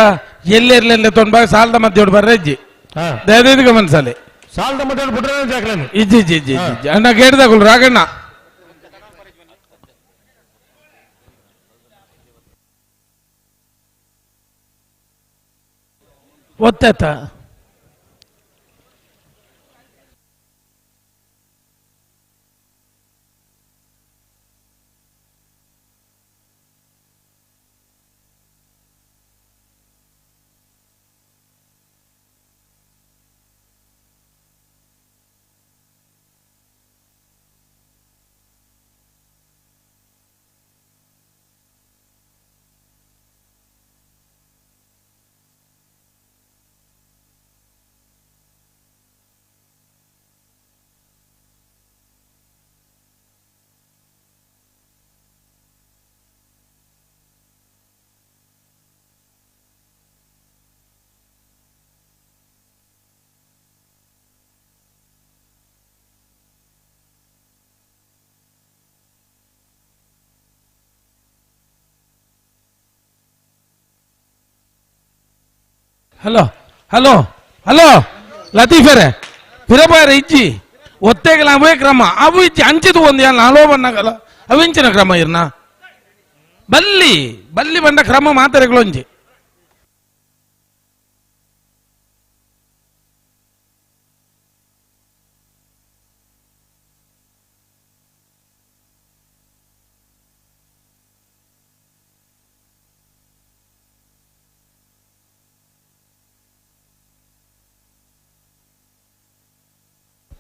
ಎಲ್ಲೆರ್ಲೆಲ್ಲೆ ತೊಂಬ ಸಾಲದ ಮಧ್ಯೆ ಬರ್ರೆ ಇಜ್ಜಿ ದಯದೈದು ಗಮನಿಸಲಿ ಸಾಲದ ಮಧ್ಯೆ ಬಿಟ್ರೆ ಜಾಕ್ಲೇನು ಇಜ್ಜಿ ಇಜ್ಜಿ ಇಜ್ಜಿ ಇಜ್ಜಿ ಅಣ್ಣ ಕೇಳಿದಾಗುಲು ರಾಗಣ್ಣ ಒತ್ತಾಯ್ತಾ ಹಲೋ ಹಲೋ ಹಲೋ ಲತೀಫರೇ ಪಿರಬಾರ ಇಜ್ಜಿ ಒತ್ತೆಗಲ ಅವೇ ಕ್ರಮ ಅವು ಇಜ್ಜಿ ಅಂಚಿದು ಒಂದು ಯಾನ್ ಹಲೋ ಬಣ್ಣಗಲ ಅವಿಂಚಿನ ಕ್ರಮ ಇರ್ನ ಬಲ್ಲಿ ಬಲ್ಲಿ ಬಂಡ ಕ್ರಮ ಮಾತರೆಗಳೊಂಜಿ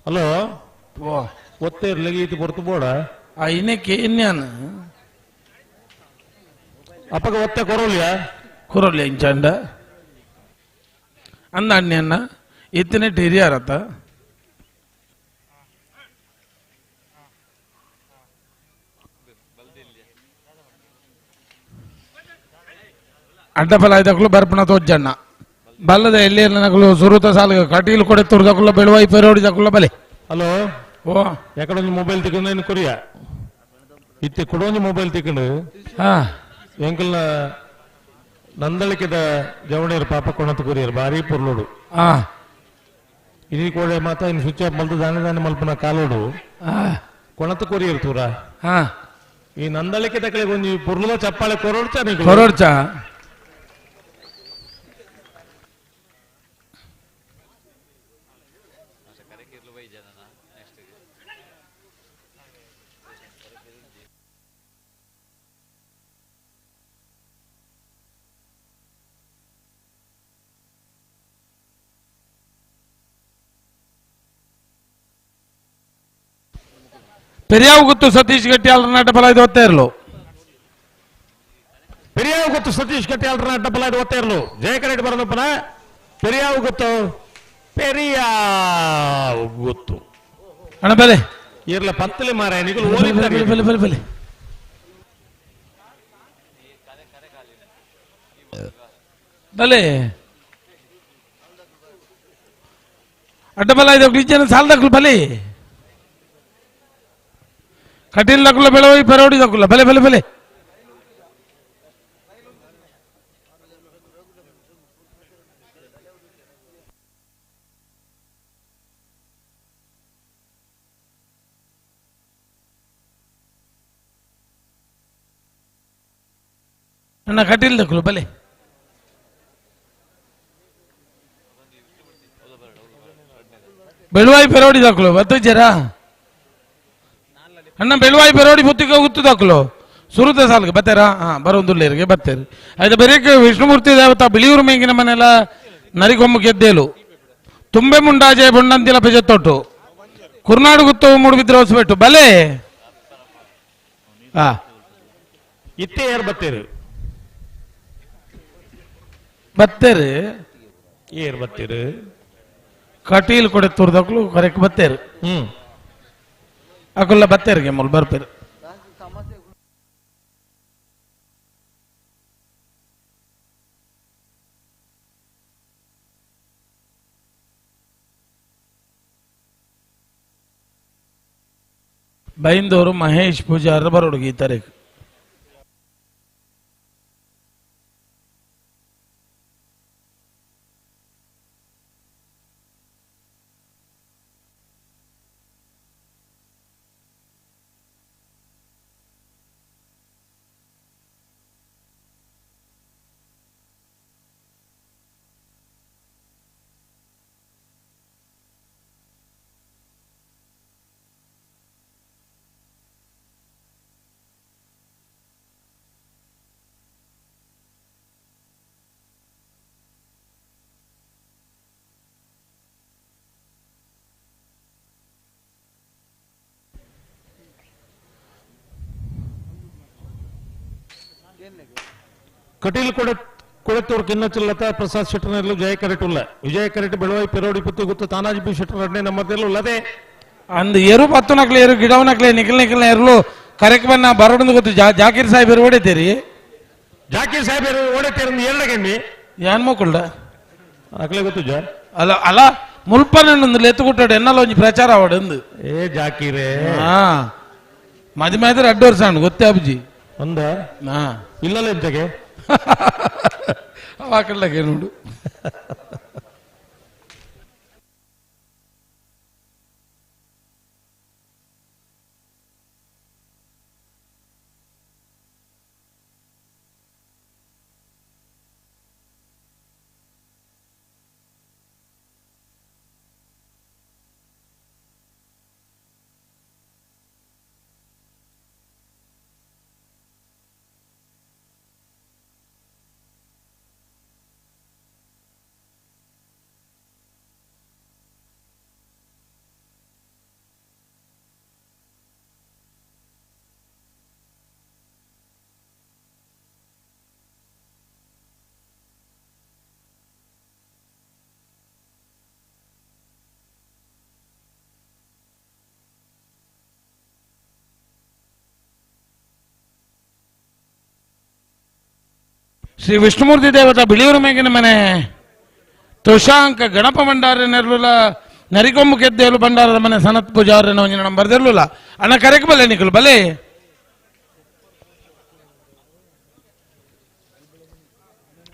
ಹಲೋ ಒತ್ತೆ ಇರ್ಲಿಗೆ ಈತ ಹೊರ್ತು ಬೋಡ ಇನ್ನಕ್ಕೆ ಇನ್ಯಾನ ಅಪ್ಪಗ ಒತ್ತೆ ಕೊರೋಲಿಯಾ ಕೊರೋಲಿಯ ಇಂಚಾಂಡ ಅಂದ ಅಣ್ಣ ಇತ್ತನೆ ಹಿರಿಯಾರತ್ತ ಅಡ್ಡಫಲ ಐದಕ್ಕಲು ಬರ್ಪಣ ತೋಜಣ್ಣ ಬಲ್ಲದ ಎಲ್ಲಿ ನಕಲು ಸುರುತ ಸಾಲ ಕಟೀಲು ಕೊಡೆ ತುರ್ದಕುಲ್ಲ ಬೆಳುವಾಯಿ ಪೆರೋಡಿದಕುಲ್ಲ ಬಲೆ ಹಲೋ ಓ ಯಾಕಡೆ ಮೊಬೈಲ್ ತಿಕ್ಕೊಂಡು ಏನು ಕೊರಿಯ ಇತ್ತೆ ಕುಡೊಂಜಿ ಮೊಬೈಲ್ ತಿಕ್ಕೊಂಡು ಎಂಕಲ್ನ ನಂದಳಿಕೆದ ಜವಣಿಯರು ಪಾಪ ಕೊಣತ ಕೊರಿಯರು ಭಾರಿ ಪೊರ್ಲೋಡು ಇನಿ ಕೋಡೆ ಮಾತ ಇನ್ನು ಸ್ವಿಚ್ ಆಫ್ ಮಲ್ತು ದಾನೆ ದಾನೆ ಮಲ್ಪನ ಕಾಲೋಡು ಕೊಣತ ಕೊರಿಯರು ತೂರ ಈ ನಂದಳಿಕೆ ತಕಲೆ ಒಂಜಿ ಪೊರ್ಲುದ ಚಪ್ಪಾಳೆ ಕೊರೋಡ್ಚ ಕೊರೋಡ್ಚ ಪೆರಿಯಾವು ಗೊತ್ತು ಸತೀಶ್ ಗಟ್ಟಿ ಅಲ್ರನಾಟ ಬಲ ಇದು ಒತ್ತಾ ಇರಲು ಪೆರಿಯಾವು ಗೊತ್ತು ಸತೀಶ್ ಗಟ್ಟಿ ಅಲ್ರನಾಟ ಬಲ ಇದು ಒತ್ತಾ ಇರಲು ಜಯಕರೆಡ್ಡಿ ಬರೋದಪ್ಪನ ಪೆರಿಯಾವು ಗೊತ್ತು ಪೆರಿಯಾವು ಗೊತ್ತು ಅಣ್ಣ ಬಲೆ ಇರ್ಲ ಪತ್ತಲೆ ಮಾರಾಯ ನಿಗಲು ಬಲೆ ಬಲೆ ಬಲೆ ಬಲೆ ಬಲೆ ಅಡ್ಡ ಬಲ ಇದು ಜನ ಸಾಲದಕ್ಲು ಬಲೆ ಕಟೀಲ್ ದಕ್ಕುಲ್ಲ ಬೆಳವೈ ಪೆರೋಡಿ ದಕ್ಕುಲ್ಲ ಬಲೆ ಬಲೆ ಬಲೆ ನನ್ನ ಕಟೀಲ್ ದಕ್ಕಲು ಬಲೆ ಬೆಳುವಾಯಿ ಪೆರೋಡಿ ದಾಖಲು ಬತ್ತಜರ ಅಣ್ಣ ಬೆಳುವಾಯಿ ಪೆರೋಡಿ ಬುತ್ತಿಗೆ ಗುತ್ತು ದಾಖಲು ಸುರುತ ಸಾಲ್ಗೆ ಬತ್ತೇರಾ ಹಾ ಬರೋದುಲ್ಲೇರಿಗೆ ಬತ್ತೇರಿ ಆಯ್ತು ಬರೀಕ್ ವಿಷ್ಣುಮೂರ್ತಿ ದೇವತಾ ಬಿಳಿಯೂರು ಮೇಗಿನ ಮನೆಲ್ಲ ನರಿಗೊಮ್ಮು ಗೆದ್ದೇಲು ತುಂಬೆ ಮುಂಡಾಜೆ ಬೊಂಡಂತಿಲ ಪೆಜತ್ತೊಟ್ಟು ಕುರ್ನಾಡು ಗುತ್ತು ಮೂಡುಬಿದ್ರೆ ಹೊಸಬೆಟ್ಟು ಬಲೆ ಹಾ ಇತ್ತೆ ಏರ್ ಬತ್ತೇರು ಬತ್ತೇರು ಏರ್ ಬತ್ತೇರು ಕಟೀಲ್ ಕೊಡೆ ತುರ್ದಕ್ಲು ಕರೆಕ್ ಬತ್ತೇರು ಅಕುಲ್ಲ ಬತ್ತೇರಿಗೆ ಮುಲ್ ಬರ್ಪೇರು ಬೈಂದೂರು ಮಹೇಶ್ ಪೂಜಾರ ಬರೋಡುಗಿ ಈ ತಾರೀಕು ಕಟೀಲ್ ಕೊಡೆತ್ತೂರು ಕಿನ್ನಚಿಲ್ಲತ ಪ್ರಸಾದ್ ಶೆಟ್ಟರ್ನಲ್ಲೂ ಜಯ ಕರೆಟ್ ಉಲ್ಲ ವಿಜಯ ಕರೆಟ್ ಬೆಳವಾಯಿ ಪೆರೋಡಿ ಪುತ್ತಿ ಗುತ್ತು ತಾನಾಜಿ ಪಿ ಶೆಟ್ಟರ್ ಎರಡನೇ ನಂಬರ್ದಲ್ಲೂ ಉಲ್ಲದೆ ಅಂದ್ ಎರು ಪತ್ತು ನಕ್ಲೆ ಎರು ಗಿಡವ ನಕ್ಲೆ ನಿಖಲ್ ನಿಖಲ್ ಎರ್ಲು ಕರೆಕ್ ಬನ್ನ ಬರೋಡಂದು ಗೊತ್ತು ಜಾಕೀರ್ ಸಾಹೇಬರು ಓಡಿತೀರಿ ಜಾಕೀರ್ ಸಾಹೇಬರು ಓಡಿತೀರಿ ಎರಡಗೆಮ್ಮಿ ಯಾನ್ ಮಕ್ಕಳ್ಡ ಅಕ್ಲೆ ಗೊತ್ತು ಜಾ ಅಲ್ಲ ಅಲ್ಲ ಮುಲ್ಪನ ಲೆತ್ತುಗುಟ್ಟಾಡು ಎನ್ನಲ ಒಂಜಿ ಪ್ರಚಾರ ಅವಡು ಏ ಜಾಕೀರೇ ಹಾ ಮದಿ ಮಾತ್ರ ಅಡ್ಡು ವರ್ಷ ಗೊತ್ತೇ ಅಬ್ಜಿ ಒಂದ ಹಾ ಇಲ್ಲಲ್ಲ ಎಂತಗೆ ಅವಾಕಳ್ಳಗೆ ನೋಡು ಶ್ರೀ ವಿಷ್ಣುಮೂರ್ತಿ ದೇವತ ಬಿಳಿಯೂರು ಮೇಗಿನ ಮನೆ ತುಷಾಂಕ ಗಣಪ ಭಂಡಾರ ನೆರಳುಲ ನರಿಕೊಂಬು ಕೆದ್ದೇಲು ಭಂಡಾರದ ಮನೆ ಸನತ್ ಪೂಜಾರನ ಒಂಜಿನ ನಂಬರ್ ದೆರ್ಲುಲ ಅಣ್ಣ ಕರೆಕ್ ಬಲೆ ನಿಕುಲು ಬಲೆ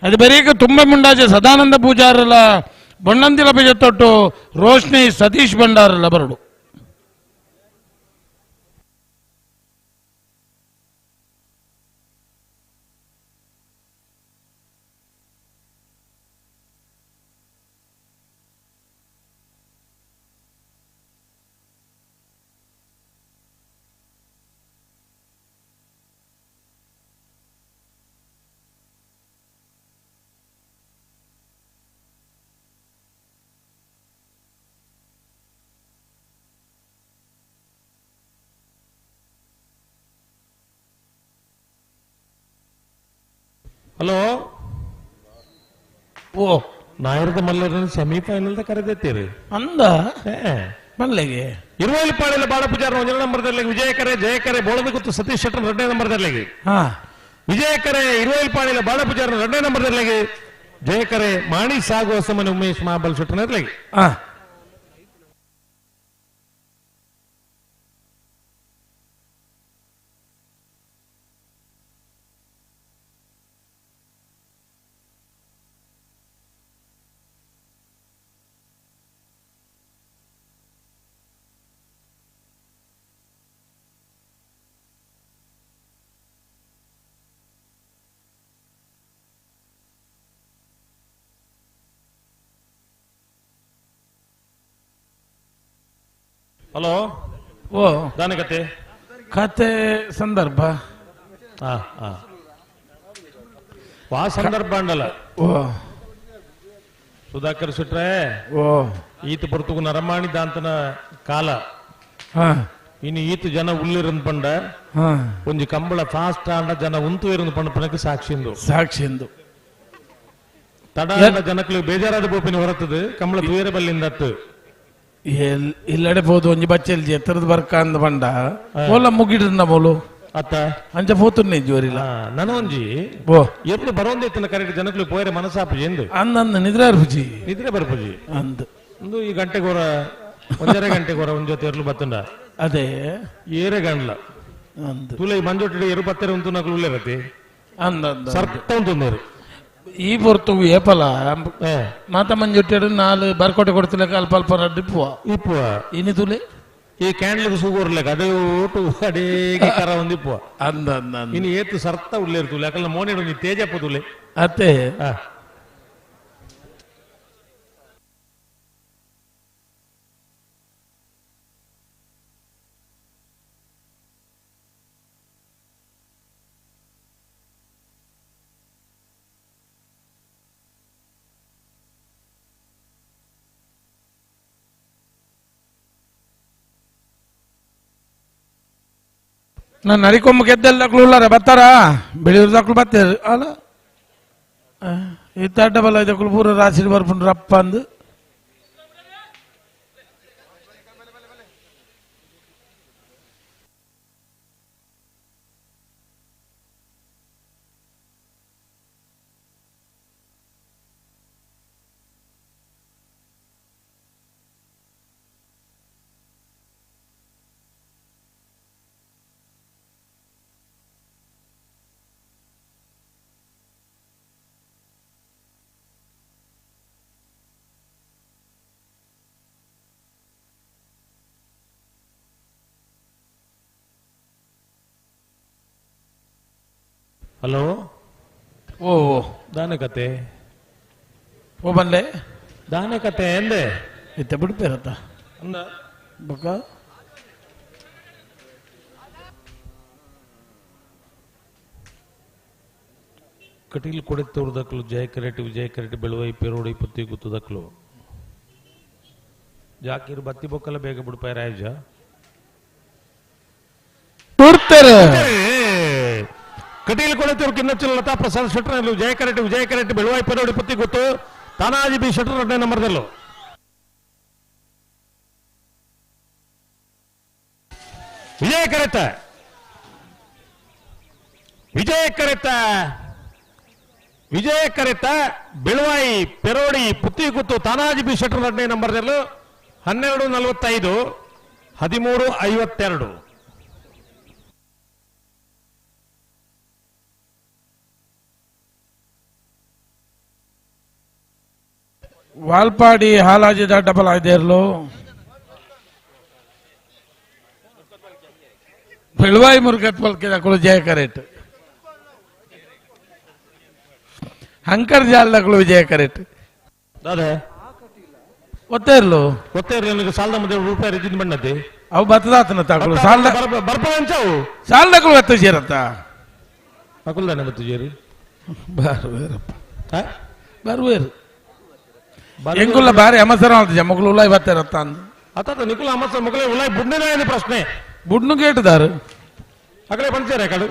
ಅದು ಬರೀಕ ತುಂಬ ಮುಂಡಾಜೆ ಸದಾನಂದ ಪೂಜಾರಲ್ಲ ಬೊಣ್ಣಂದಿಲ ತೊಟ್ಟು ರೋಶ್ನಿ ಸತೀಶ್ ಭಂಡಾರಲ್ಲ ಬರಡು ಹಲೋ ಓ ನಾಯರದ ಮಲ್ಲರ ಸೆಮಿಫೈನಲ್ ಕರೆದೆತ್ತೀರಿ ಅಂದ ಮಲ್ಲೆಗೆ ಇರುವಲ್ಲಿ ಪಾಡಿಲ್ಲ ಬಾಡ ಪೂಜಾರ ಒಂದನೇ ನಂಬರ್ದಲ್ಲಿ ವಿಜಯಕರೆ ಜಯಕರೆ ಬೋಳದ ಗುತ್ತು ಸತೀಶ್ ಶೆಟ್ಟರ್ ಎರಡನೇ ನಂಬರ್ದಲ್ಲಿ ಹಾ ವಿಜಯಕರೆ ಇರುವಲ್ಲಿ ಪಾಡಿಲ್ಲ ಬಾಡ ಪೂಜಾರ ಎರಡನೇ ನಂಬರ್ದಲ್ಲಿ ಜಯಕರೆ ಮಾಣಿ ಸಾಗುವ ಸಮನ ಉಮೇಶ್ ಮಹಾಬಲ್ ಶೆಟ್ಟರ್ನಲ್ಲಿ ಹಾ ಹಲೋ ಓ ದಾನೆ ಕತೆ ಕತೆ ಸಂದರ್ಭ ಹಾ ಹಾ ವಾ ಸಂದರ್ಭ ಅಂಡಲ್ಲ ಓ ಸುಧಾಕರ್ ಸುಟ್ರೆ ಓ ಈತ ಪೊರ್ತುಗು ನರಮಾಣಿ ದಾಂತನ ಕಾಲ ಹಾ ಇನ್ನು ಈತ ಜನ ಉಳ್ಳಿರಂದ್ ಪಂಡ ಹಾ ಒಂಜಿ ಕಂಬಳ ಫಾಸ್ಟ್ ಆಂಡ ಜನ ಉಂತು ಇರಂದು ಪಂಡ ಪನಕ್ಕೆ ಸಾಕ್ಷಿಂದು ಸಾಕ್ಷಿಂದು ತಡ ಜನಕ್ಲು ಬೇಜಾರಾದ ಬೋಪಿನ ಹೊರತದು ಕಂಬಳ ತೂಯರೆ ಬಲ್ಲಿಂದತ್ತು ಇಲ್ಲಡೆ ಪೋದು ಒಂಜಿ ಬಚ್ಚೆಲ್ ಎತ್ತರದ ಬರ್ಕ ಅಂದ ಪಂಡ ಓಲ ಮುಗಿಡ್ರ ಬೋಲು ಅತ್ತ ಅಂಚ ಪೋತುನ್ನೆ ಜೋರಿಲ್ಲ ನನ ಒಂಜಿ ಓ ಎರ್ಲು ಬರೋಂದಿತ್ತಿನ ಕರೆಕ್ಟ್ ಜನಕ್ಲು ಪೋಯರೆ ಮನಸಾಪುಜಿ ಎಂದು ಅಂದ ನಿದ್ರೆ ಅರ್ಪುಜಿ ನಿದ್ರೆ ಬರ್ಪುಜಿ ಅಂದ್ ಒಂದು ಈ ಗಂಟೆಗೋರ ಒಂದರ ಗಂಟೆಗೋರ ಒಂದ್ ಜೊತೆ ಎರ್ಲು ಬತ್ತುಂಡ ಅದೇ ಏರೆ ಗಂಡ್ಲ ಅಂದ್ ತುಲೆ ಮಂಜೊಟ್ಟಿ ಎರು ಬತ್ತೆರೆ ಉಂತು ನಕಲು ಉಲ್ಲೇರತಿ ಅಂದ ಅಂದ ಸರ್ತ ಉಂಟು ಈ ಪೊರ್ತು ಏಪಲ ಮಾತ ಮಂಜೊಟ್ಟೆಡು ನಾಲ್ ಬರ್ಕೋಟೆ ಕೊಡ್ತಿಲಕ ಅಲ್ಪ ಅಲ್ಪ ರಡ್ಡು ಇಪ್ಪುವ ಇಪ್ಪುವ ಇನಿ ತುಲೆ ಈ ಕ್ಯಾಂಡ್ಲಿಗೆ ಸುಗೋರ್ಲೆಕ ಅದೇ ಓಟು ಅಡೇಗೆ ಕರ ಒಂದು ಇಪ್ಪುವ ಅಂದ ಅಂದ ಅಂದ ಇನ್ನು ಏತು ಸರ್ತ ಉಲ್ಲೇರು ತುಲೆ ಯಾಕಂದ್ರೆ ಮೋನೇಡು ಒಂಜಿ ತೇಜಪ್ಪ ತುಲೆ ಅತ್ತೆ ನಾನು ನರಿಕೊಂಬ ಗೆದ್ದೆಲ್ಲ ದಕ್ಲು ಉಲ್ಲಾರ ಬತ್ತಾರ ಬೆಳಿಯೂರು ದಕ್ಲು ಬತ್ತೇರು ಅಲ್ಲ ಈ ಡಬಲ್ ದಕ್ಲು ಪೂರ ರಾಶಿ ಬರ್ಪುಂಡ್ರು ಅಪ್ಪ ಅಂದು ಹಲೋ ಓ ದಾನೆ ಕತೆ ಓ ಬಲ್ಲೆ ದಾನೆ ಕತೆ ಎಂದೆ ಇತ್ತೆ ಬಿಡ್ಪೇರತ್ತ ಅಂದ ಬೊಕ್ಕ ಕಟೀಲ್ ಕೊಡೆತ್ತೂರು ಜಯ ಕರೆಟಿ ವಿಜಯ ಕರೆಟಿ ಬೆಳುವೈ ಪೇರೋಡಿ ಪುತ್ತಿ ಗುತ್ತದಕ್ಲು ಜಾಕೀರ್ ಬತ್ತಿ ಬೊಕ್ಕಲ ಬೇಗ ಬಿಡ್ಪಾಯ ರಾಜ ಬಿಡ್ತಾರೆ ಕಟೀಲ್ ಕೊಡೆತ್ತೂರು ಕಿನ್ನಚ್ಚಲ್ ಲತಾ ಪ್ರಸಾದ್ ಶೆಟ್ಟರ್ ಜಯ ಕರೆಟಿ ವಿಜಯ ಕರೆಟಿ ಬೆಳುವೈ ಪೇರೋಡಿ ಪುತ್ತಿ ಗುತ್ತು ತಾನಾಜಿ ಬಿ ಶೆಟ್ಟರ್ ಎರಡನೇ ನಂಬರ್ದಲ್ಲೂ ವಿಜಯ ಕರೆತ ವಿಜಯ ಕರೆತ ವಿಜಯ ಕರೆತ ಬೆಳುವಾಯಿ ಪೆರೋಡಿ ಪುತ್ತಿಗುತ್ತು ತಾನಾಜಿ ಬಿ ಶೆಟ್ಟರ್ ಎರಡನೇ ನಂಬರ್ದಲ್ಲೂ 12:45 13:52. ವಾಲ್ಪಾಡಿ ಹಾಲಾಜಿದ ಡಬಲ್ ಆಯ್ದೇರ್ಲು ಬೆಳುವಾಯಿ ಮುರುಗತ್ ಪಲ್ಕೆ ಜಯ ಕರೆಟ್ ಹಂಕರ್ ಜಾಲದಗಳು ವಿಜಯ ಕರೆಟ್ ದಾದ ಒತ್ತೇ ಇರ್ಲು ಒತ್ತೇ ಇರ್ಲು ನನಗೆ ಸಾಲದ ಮಧ್ಯೆ ರೂಪಾಯಿ ರಿಜಿನ್ ಬಣ್ಣದ್ದೆ ಅವು ಬತ್ತದಾತನ ತಾಕಲು ಸಾಲದ ಬರ್ಪಂಚವು ಸಾಲದಗಳು ಬತ್ತ ಸೇರತ್ತ ಅಕುಲ್ದಾನೆ ಬತ್ತು ಜೇರಿ ಬರ್ವೇರಪ್ಪ ಬರ್ವೇರು ಎಂಕುಲ್ಲ ಬಾರಿ ಅಮಸರ ಅಂತ ಮಕ್ಕಳು ಉಲಾಯ್ ಬರ್ತಾರತ್ತ ಅಂದು ಅತ್ತ ನಿಕುಲ ಅಮಸರ ಮಕ್ಕಳೇ ಉಲಾಯ್ ಬುಡ್ನ ಪ್ರಶ್ನೆ ಬುಡ್ನು ಕೇಟದಾರು ಅಕಲೆ ಬಂಚಾರೆ ಕಡು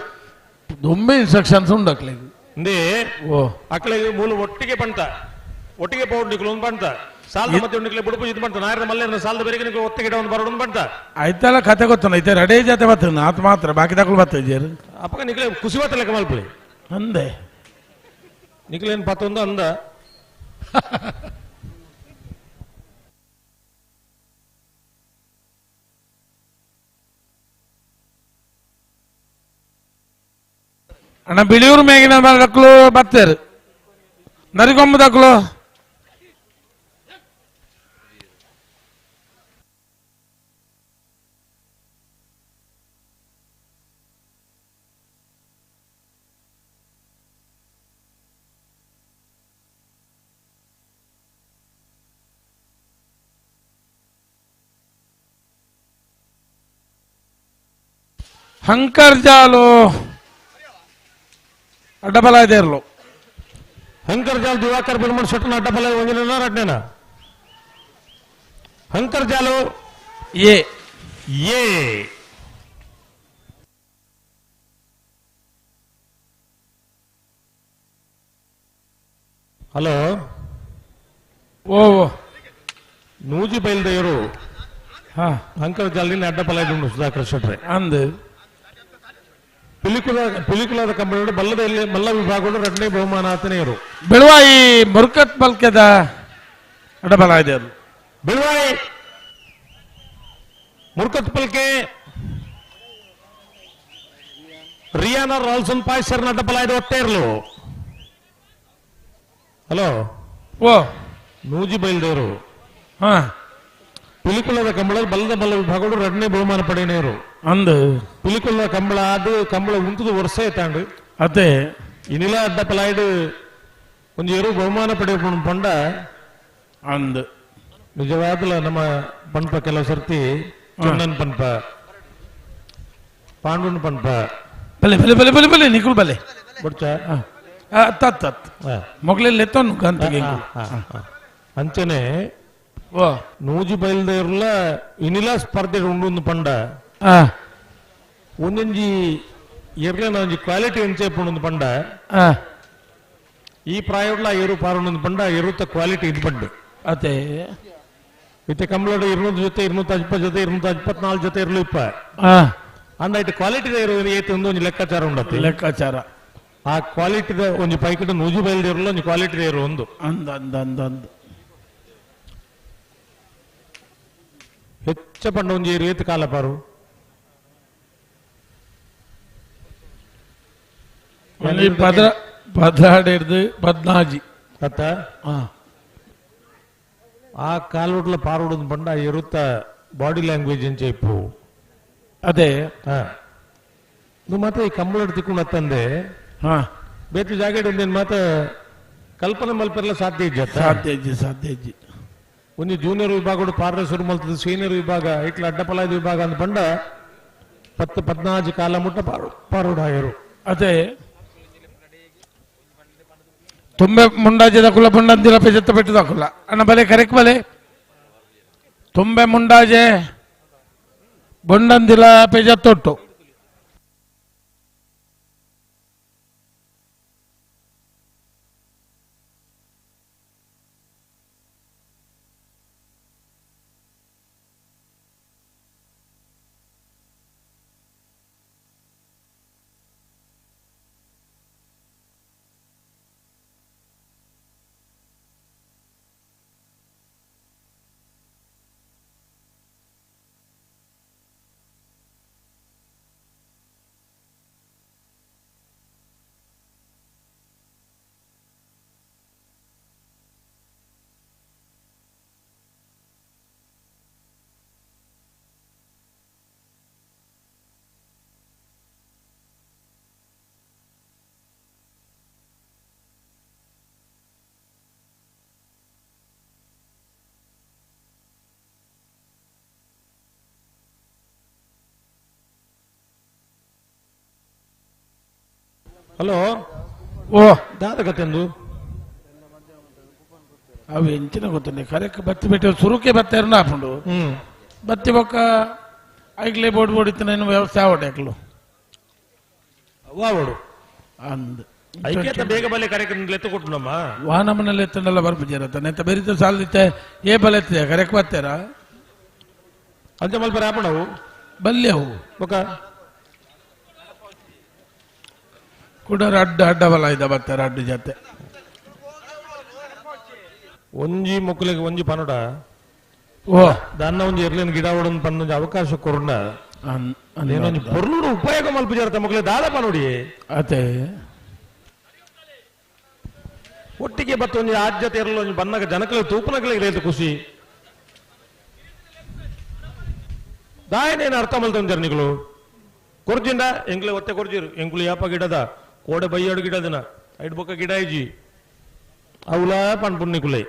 ದೊಂಬೆ ಇನ್ಸ್ಟ್ರಕ್ಷನ್ಸ್ ಉಂಡು ಅಕ್ಲೆಗ್ ಇಂದೇ ಓ ಅಕ್ಲೆಗ್ ಮೂಲ ಒಟ್ಟಿಗೆ ಬಂತ ಒಟ್ಟಿಗೆ ಪೌಡ್ ನಿಕುಲು ಒಂದು ಬಂತ ಸಾಲದ ಮತ್ತೆ ಉಂಡಿಕ್ಲೆ ಬುಡುಪು ಇದು ಬಂತ ನಾಯರ ಮಲ್ಲೇನ ಸಾಲದ ಬೇರೆ ನಿಕುಲು ಒತ್ತಿಗೆ ಒಂದು ಬರೋಡು ಬಂತ ಆಯ್ತಲ್ಲ ಕತೆ ಗೊತ್ತನ ಐತೆ ರಡೇ ಜಾತೆ ಬರ್ತದೆ ಆತ ಮಾತ್ರ ಬಾಕಿ ತಕಲು ಬರ್ತದೆ ಜೇರು ಅಪ್ಪಗ ನಿಕಲೆ ಕುಸಿ ಬತ್ತಲೆ ಕಮಲ್ಪುಳಿ ಅಂದೆ ನಿಕಲೇನು ಪತ್ತೊಂದು ಅಂದ ಅಣ್ಣ Biliyur ಮೇಗಿನ ದಕ್ಕಲು ಬತ್ತೇರು ನರಿಗೊಂಬ ದಕ್ಕಲು ಹಂಕರ್ಜಾಲು ಅಡ್ಡಬಲ ಇದೇರ್ಲು. ಹಂಕರ್ಜಾಲ್ Diwakar ಬಿರ್ಮಣ್ ಶೆಟ್ಟನ ಅಡ್ಡಬಲ ಒಂಜಿನ ರಡ್ನೇನ. ಹಂಕರ್ಜಾಲು A A. Hello ಓ ನೂಜಿ ಬಯಲ್ದೇವರು ಹಂಕರ್ಜಾಲಿನ ಅಡ್ಡಬಲ ಇದ್ದು ಸುಧಾಕರ್ ಶೆಟ್ರೆ ಅಂದು ಪಿಲಿಕುಲ ಪಿಲಿಕುಲದ ಕಂಬಳಿ ಬಲ್ಲದ ಮಲ್ಲ ವಿಭಾಗದ ಎರಡನೇ ಬಹುಮಾನ ಆತನೆಯರು. ಬೆಳವಾಯಿ ಮುರ್ಕತ್ ಬಲ್ಕೆದ ಅಡ್ಡಬಲ ಇದೆ ಅದು. ಬೆಳವಾಯಿ ಮುರ್ಕತ್ ಪಲ್ಕೆ ರಿಯಾನ ರಾಲ್ಸನ್ ಪಾಯ್ಸರ್ನ ಅಡ್ಡಬಲ ಇದು ಒಟ್ಟೆ ಇರಲು. ಹಲೋ ಓ ನೂಜಿ ಬಯಲ್ದೇವರು ಪಿಲಿಕುಲದ ಕಂಬಳ ಬಲ್ಲದ ಬಲ್ಲ ವಿಭಾಗಗಳು ಎರಡನೇ ಬಹುಮಾನ ಪಡೆಯನೇರು ಅಂದು ಪಿಲಿಕುಲ ಕಂಬಳ ಅದು ಕಂಬಳ ಉಂತದ ವರ್ಷ ತಾಂಡು ಅದೇ ಇನಿಲ ಅಡ್ಡ ಪಲಾಯ್ಡು ಒಂಜಿ ಎರು ಬಹುಮಾನ ಪಡೆಯ ಪಂಡ ಅಂದು ನಿಜವಾದಲ ನಮ್ಮ ಪನ್ಪ ಕೆಲವು ಸರ್ತಿ ಚಂದನ್ ಪನ್ಪ ಪಾಂಡುನ್ ಪನ್ಪ ಬಲೆ ಬಲೆ ಬಲೆ ಬಲೆ ಬಲೆ ನಿಕುಲ್ ಬಲೆ ಬುಡ್ಚ ತತ್ ತತ್ ಮೊಗಲೆಲ್ಲ ಎತ್ತೋನು ಗಂತಿಗೆ ಅಂಚನೆ ನೂಜಿ ಬಯಲ್ದೇರ್ಲ ಇನಿಲ ಸ್ಪರ್ಧೆ ಉಂಡು ಪಂಡ ಒಂದೊಂಜಿ ಎರ್ಲೆನ ಒಂಜಿ ಕ್ವಾಲಿಟಿ ಎಂಚೆ ಪಂಡ ಈ ಪ್ರಾಯೋಡ್ಲ ಎರು ಪಾರುಂಡು ಪಂಡ ಎರುತ್ತ ಕ್ವಾಲಿಟಿ ಇದು ಪಂಡು ಅದೇ ಇತ್ತೆ ಕಂಬಳೋಡು 200 ಜೊತೆ 250 ಜೊತೆ 224 ಜೊತೆ ಇರಲು ಇಪ್ಪ ಅಂದ ಇಟ್ಟು ಕ್ವಾಲಿಟಿ ಏತು ಒಂಜಿ ಲೆಕ್ಕಾಚಾರ ಉಂಡತ್ತೆ ಲೆಕ್ಕಾಚಾರ ಆ ಕ್ವಾಲಿಟಿದ ಒಂಜಿ ಪೈಕಿಟ ನೂಜಿ ಬಯಲ್ದೇರ್ಲ ಒಂಜಿ ಕ್ವಾಲಿಟಿ ಇರು ಒಂದು ಅಂದ ಅಂದ ಅಂದ ಅಂದ ಹೆಚ್ಚ ಪಂಡ ಒಂಜಿ ಏತು ಕಾಲ ಪಾರು ಪದ್ರಾಡಿರ್ದು ಪದ್ನಾಜಿ ಅತ್ತ ಆ ಕಾಲುಡ್ಲ ಪಾರುಡು ಪಂಡ ಇರುತ್ತ ಬಾಡಿ ಲ್ಯಾಂಗ್ವೇಜ್ ಅಂತ ಇಪ್ಪು ಅದೇ నువ్వు ಮಾತ್ರ ಈ ಕಂಬಳ ತಿಕ್ಕೊಂಡು ಅತ್ತಂದೆ ಬೇತು ಜಾಗೆಡ್ ಒಂದೇನು ಮಾತ ಕಲ್ಪನೆ ಮಲ್ಪೆಲ್ಲ ಸಾಧ್ಯ ಇಜ್ಜ ಸಾಧ್ಯ ಇಜ್ಜಿ ಸಾಧ್ಯ ಇಜ್ಜಿ ಒಂದು ಜೂನಿಯರ್ ವಿಭಾಗ ಪಾರ್ಲ ಶುರು ಮಲ್ತದ ಸೀನಿಯರ್ ವಿಭಾಗ ಇಟ್ಲ ಅಡ್ಡಪಲಾದ ವಿಭಾಗ ಅಂದ ಪಂಡ 10 14 ಕಾಲ ಮುಟ್ಟ ಪಾರುಡು ಆಗಿರು ಅದೇ ತುಂಬೆ ಮುಂಡಾಜೆ ದಕುಲ ಬುಂಡಂದಿಲ ಪೆಜತ್ತ ಪೆಟ್ಟು ದಕುಲ ಅಣ್ಣ ಬಲೆ ಕರೆಕ್ ಬಲೆ ತುಂಬೆ ಮುಂಡಾಜೆ ಬುಂಡಂದಿಲ ಪೆಜತ್ತೊಟ್ಟು ಹಲೋ ಓ ದಾದ ಕತೆಂದು ಅವು ಎಂಚಿನ ಗೊತ್ತುಂಡೆ ಕರೆಕ್ ಬತ್ತಿ ಬಿಟ್ಟು ಸುರುಕೆ ಬತ್ತಾರು ಹಾಕೊಂಡು ಬತ್ತಿ ಬೊಕ್ಕ ಐಕ್ಲೆ ಬೋರ್ಡ್ ಬೋರ್ಡ್ ಇತ್ತು ನಾನು ವ್ಯವಸ್ಥೆ ಆವಡೆ ಐಕ್ಲು ವಾವಡು ಅಂದ್ ಐಕ್ಯತ ಬೇಗ ಬಲೆ ಕಾರ್ಯಕ್ರಮ ಎತ್ತು ಕೊಟ್ಟು ನಮ್ಮ ವಾಹನ ಮನೇಲಿ ಎತ್ತಂಡಲ್ಲ ಬರ್ಪುಜಾರ ನೆತ್ತ ಬೆರಿತ ಸಾಲದಿತ್ತೆ ಏ ಬಲೆ ಎತ್ತಿದೆ ಕರೆಕ್ ಬತ್ತಾರ ಅಂಚೆ ಮಲ್ಪರ ಆಪಣವು ಬಲ್ಲೆ ಅವು ಬೊಕ್ಕ ಕುಡರ ಅಡ್ಡ ಅಡ್ಡ ಬಲ ಇದ್ದ ಬರ್ತಾರೆ ಅಡ್ಡ ಜೊತೆ ಒಂಜಿ ಮೊಕ್ಕಲಿಗೆ ಒಂಜಿ ಪನೋಡ ಓ ದಾನ್ನ ಒಂಜಿ ಎರ್ಲಿನ ಗಿಡ ಒಡನ್ ಪನ್ನೊಂಜಿ ಅವಕಾಶ ಕೊರುಂಡ ಏನೊಂಜಿ ಪೊರ್ಲುಡು ಉಪಯೋಗ ಮಲ್ಪುಜಾರ ತಮ್ಮಕ್ಲೆ ದಾದ ಪನೋಡಿ ಅದೇ ಒಟ್ಟಿಗೆ ಬತ್ತ ಒಂಜಿ ಆದ್ಯತೆ ಇರಲು ಒಂಜಿ ಬನ್ನಗ ಜನಕಲೆ ತೂಪನಗಲಿಗೆ ರೇತು ಖುಷಿ ದಾಯನೇನು ಅರ್ಥ ಮಲ್ತೊಂಜರ್ ನಿಗಳು ಕೊರ್ಜಿಂಡ ಎಂಗ್ಲೆ ಒತ್ತೆ ಕೊರ್ಜಿರು ಎಂಕುಲು ಯಾಪ ಗಿಡದ ಕೋಡೆ ಬೈಯಾಡು ಗಿಡದಿನ ಐಡ್ ಬೊಕ್ಕ ಗಿಡ ಇಜ್ಜಿ అవులా పన్పుణ్ణికులై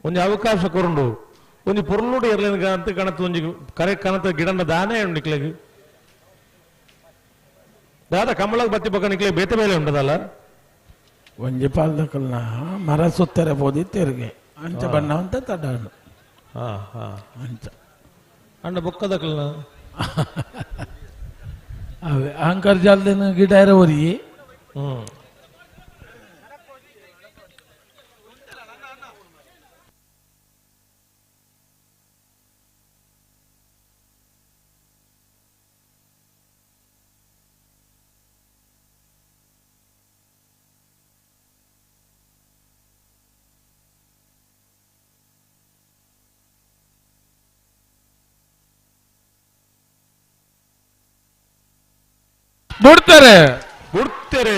ಒಂಜಿ ಅವಕಾಶ ಕೊರುಂಡು ಒಂಜಿ ಪೊರ್ಲುಡು ಎರ್ಲೇನ್ ಅಂತ ಕಣತ್ ಒಂಜಿ ಕರೆ ಕಣತ ಗಿಡನ ದಾನೆ ಉಂಡು ನಿಕ್ಲೆಗ್ ದಾದ ಕಂಬಳಗ್ ಬತ್ತಿ ಬೊಕ್ಕ ನಿಕ್ಲೆ ಬೇತೆ ಬೇಲೆ ಉಂಡದಲ್ಲ ಒಂಜಿ ಪಾಲ್ದಕಲ್ನ ಮರ ಸುತ್ತರೆ ಬೋದಿ ತೆರಿಗೆ ಅಂಚ ಬಣ್ಣ ಅಂತ ತಡಾಡು ಹಾ ಹಾ ಅಂಚ ಅಂಡ ಬೊಕ್ಕದಕಲ್ನ ಅವೇ ಅಹಂಕಾರ ಜಾಲದಿನ ಗಿಡ ಇರೋರಿ ಹ್ಮ್ ಬಿಡ್ತಾರೆ ಬಿಡ್ತಾರೆ.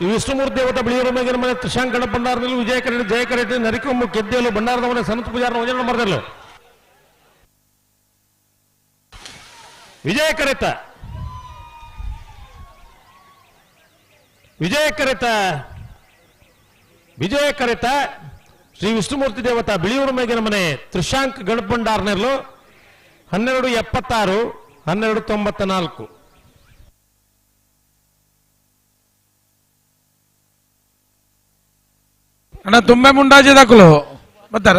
ಈ ವಿಷ್ಣುಮೂರ್ತಿ ದೇವತ ಬಿಳಿಯೂರು ಮೇಗಿನ ಮನೆ ತ್ರಿಶಾಂಕಣ ಭಂಡಾರದಲ್ಲಿ ವಿಜಯ ಕರೆಟ್ ಜಯ ಕರೆಟ್ ನರಿಕೊಂಬು ಕೆದ್ದೆಲು ಭಂಡಾರದ ಮನೆ ಸನತ್ ಪೂಜಾರನ ವಜನ ಮರದಲ್ಲು ವಿಜಯ ಕರೆತ ವಿಜಯ ಕರೆತ ವಿಜಯ ಕರೆತ ಶ್ರೀ ವಿಷ್ಣುಮೂರ್ತಿ ದೇವತ ಬಿಳಿಯೂರು ಮೇಗಿನ ಮನೆ ತ್ರಿಶಾಂಕ್ ಗಣಪಂಡಾರ್ನೆರ್ಲು 12:76 12:94. ಅಣ್ಣ ತುಂಬೆ ಮುಂಡಾಜಿ ದಾಖಲು ಬರ್ತಾರ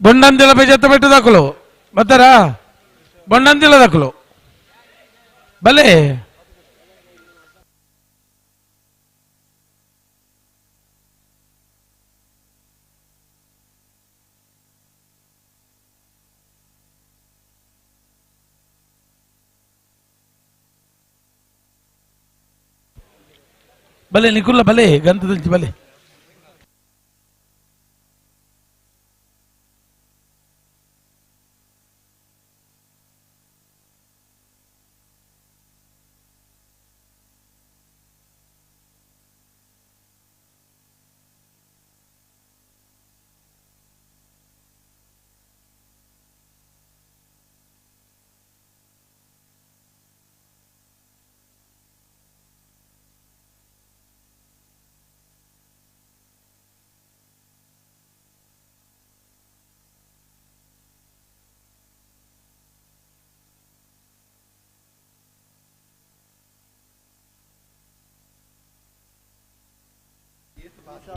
ಬೊಂಡಂದಿಲ ಬೇಜತ್ತ ಬೆಟ್ಟ ದಾಖಲು ಬರ್ತಾರ ಬೊಂಡಂದಿಲ ದಾಖಲು ಬಲೆ ಬಲೆ ನಿಕುಲ್ಲ ಬಲೆ ಗಂಧದಂಚಿ ಬಲೆ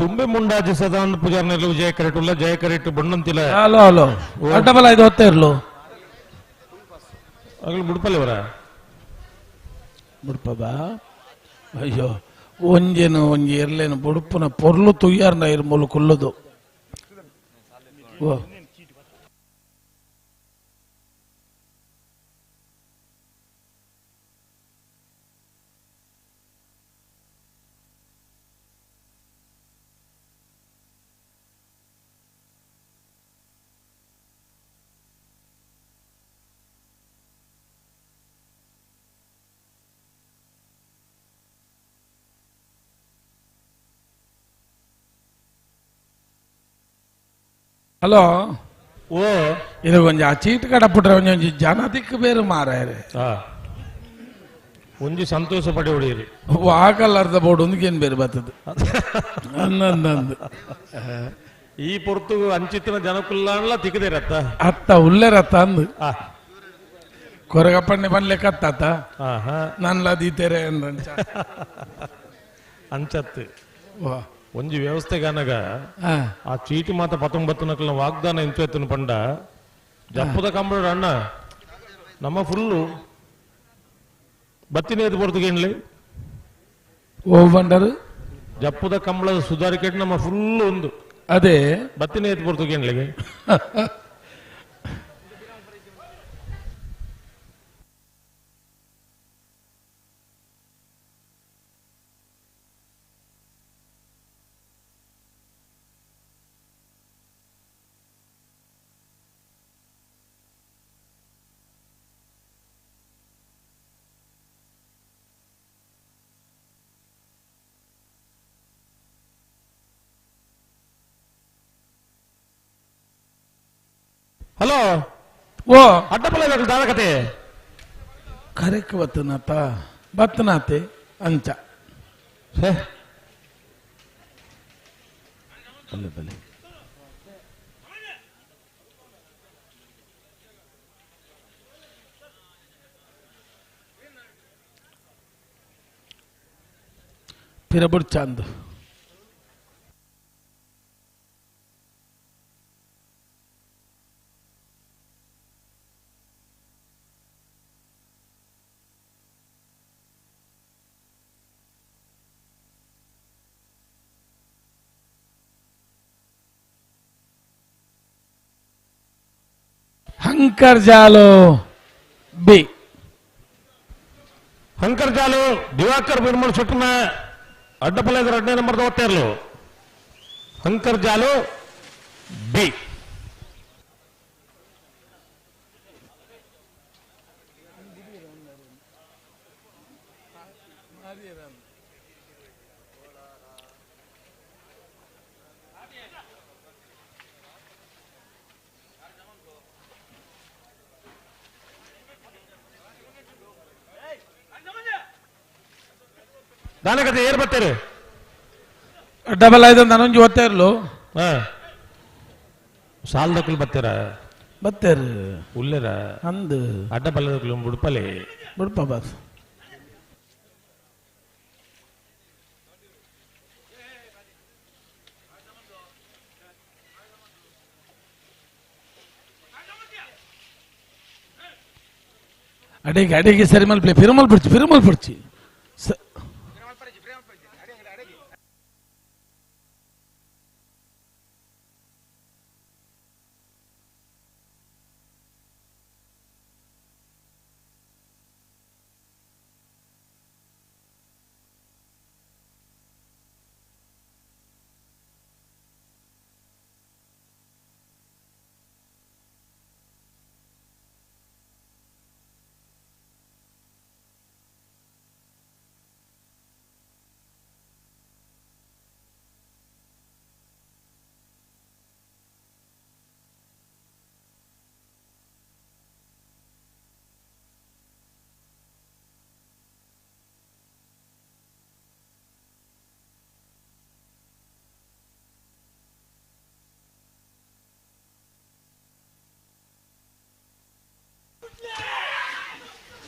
ತುಂಬೆ ಮುಂಡಾಜಿ ಸದಾನಂದ ಪೂಜಾರ್ನೆಲ್ಲ ವಿಜಯ ಕರೆಟುಲ್ಲ ಜಯ ಕರೆಟು ಬಣ್ಣಂತಿಲ್ಲ. ಹಲೋ ಹಲೋ ಅಡ್ಡಬಲ ಇದು ಹೊತ್ತ ಇರ್ಲು ಆಗಲು ಮುಡ್ಪಲ್ಲಿವರ ಮುಡ್ಪದ ಅಯ್ಯೋ ಒಂಜೇನು ಒಂಜಿ ಎರ್ಲೇನು ಬುಡುಪುನ ಪೊರ್ಲು ತುಯ್ಯಾರ್ನ ಇರ್ಮೂಲು ಕುಲ್ಲುದು ಓ ಹಲೋ ಓ ಇದು ಒಂಜಿ ಆ ಚೀಟ್ ಕಡಪುಟ್ರೆ ಒಂಜಿ ಒಂಜಿ ಜನ ದಿಕ್ಕು ಬೇರೆ ಮಾರಾಯರೆ ಒಂಜಿ ಸಂತೋಷ ಪಡೆ ಹೊಡೆಯಿರಿ ಆ ಕಲರ್ದ ಬೋರ್ಡ್ ಒಂದಿಗೇನು ಬೇರೆ ಬರ್ತದೆ ಅಂದಂದು ಈ ಪೊರ್ತು ಅಂಚಿತ್ತಿನ ಜನಕುಲ್ಲಾನ್ಲ ತಿಕ್ಕದಿರತ್ತ ಅತ್ತ ಉಲ್ಲೇರತ್ತ ಅಂದು ಕೊರಗಪ್ಪಣ್ಣೆ ಬನ್ಲೆ ಕತ್ತಾತ ನನ್ಲ ದೀತೇರೆ ಅಂದಂಚ ಅಂಚತ್ತು ಒಂಜಿ ವ್ಯವಸ್ಥೆಗಾನಗ ಆ ಚೀಟಿ ಮಾತ 19 ನಕಲ್ನ ವಾಗ್ದಾನ ಇಂಚೆತ್ತನ ಪಂಡ ಜಪ್ಪದ ಕಂಬಳ ಅಣ್ಣ ನಮ್ಮ ಫುಲ್ಲು ಬತ್ತಿನ ಎದ್ದು ಪೊರ್ತುಗೇನ್ಲಿ ಓ ಬಂಡರು ಜಪ್ಪದ ಕಂಬಳದ ಸುಧಾರಿಕೆಟ್ ನಮ್ಮ ಫುಲ್ ಒಂದು ಅದೇ ಬತ್ತಿನ ಎದ್ದು ಪೊರ್ತುಗೇನ್ಲಿಗೆ. ಹಲೋ ಓ ಅಡ್ಡಪಲ್ಲ ದಾದ ಕತೆ ಕರೆಕ್ ಬತ್ತನಾತ ಬತ್ತನಾತೆ ಅಂಚ ಬಲೆ ಬಲೆ ಪಿರಬುಡ್ ಚಾಂದ್. ಹಂಕರ್ಜಾಲು ಬಿ. ಹಂಕರ್ಜಾಲು ದಿವಾಕರ್ ಬಿರ್ಮಲ್ ಸುಟ್ಟನ ಅಡ್ಡಪಲ್ಲ ಎರಡನೇ ನಂಬರ್ ಓದ್ತಾ ಹಂಕರ್ಜಾಲು ಬಿ. ದಾನಕತೆ ಏರ್ ಬರ್ತಾರೆ? ಡಬಲ್ ಆಯ್ತು ನಾನೊಂಜಿ ಓದ್ತಾ ಇರ್ಲು. ಸಾಲದಕ್ಕಲು ಬತ್ತೀರ? ಬತ್ತೇರು. ಉಲ್ಲೇರ ಅಂದು ಅಡ್ಡ ಬಲ್ಲದಕ್ಕಲು ಬುಡ್ಪಲೆ ಬುಡ್ಪ ಬಾಸ್. ಅಡಿಗೆ ಅಡಿಗೆ ಸರಿ ಮಲ್ಪಲೆ ಪಿರುಮಲ್ ಪುಡ್ಚಿ ಪಿರುಮಲ್ ಪುಡ್ಚಿ.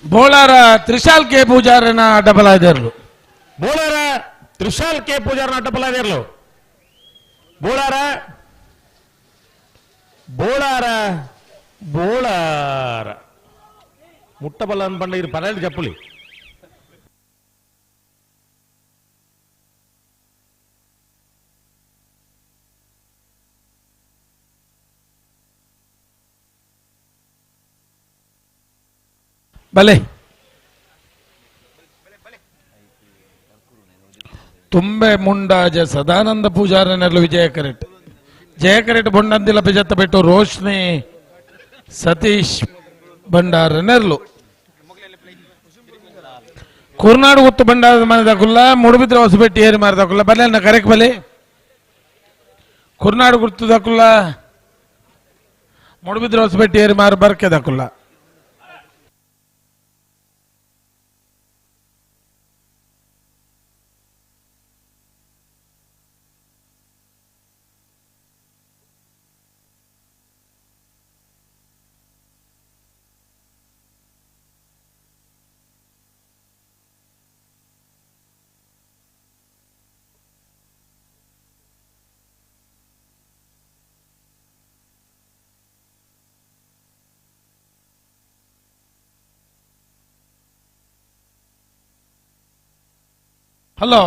ಬೋಳಾರ ತ್ರಿಶಾಲ್ ಕೆ ಪೂಜಾರನ ಡಬಲ್ ಆದಿರ್ಲು. ಬೋಳಾರ ತ್ರಿಶಾಲ್ ಕೆ ಪೂಜಾರನ ಡಬಲ್ ಆದಿರ್ಲು. ಬೋಳಾರ ಬೋಳಾರ ಬೋಳಾರ ಮುಟ್ಟಬಲ್ಲ ಅನ್ಪಂಡ ಇರು ಪರಲು ಚಪ್ಪುಲಿ. ಬಲೆ ತುಂಬೆ ಮುಂಡಾಜ ಸದಾನಂದ ಪೂಜಾರನೆಲ್ಲ ವಿಜಯ ಕರೆಟ್ ಜಯ ಕರೆಟ್ ಬೊಂಡಂದಿಲ ಬಿಜತ್ತ ಬಿಟ್ಟು ರೋಶ್ನಿ ಸತೀಶ್ ಭಂಡಾರನೆರ್ಲು. ಕುರ್ನಾಡು ಗುತ್ತು ಭಂಡಾರದ ಮನೆದಕುಲ್ಲ ಮುಡುಬಿದ್ರೆ ಹೊಸಬೆಟ್ಟಿ ಏರಿ ಮಾರದಕುಲ್ಲ ಬಲೆ ಕರೆಕ್ ಬಲೆ ಕುರ್ನಾಡು ಗುರ್ತದಕುಲ್ಲ ಮುಡುಬಿದ್ರೆ ಹೊಸಬೆಟ್ಟಿ ಏರಿ ಮಾರು ಬರ್ಕೆದಕುಲ್ಲ. ಹಲೋ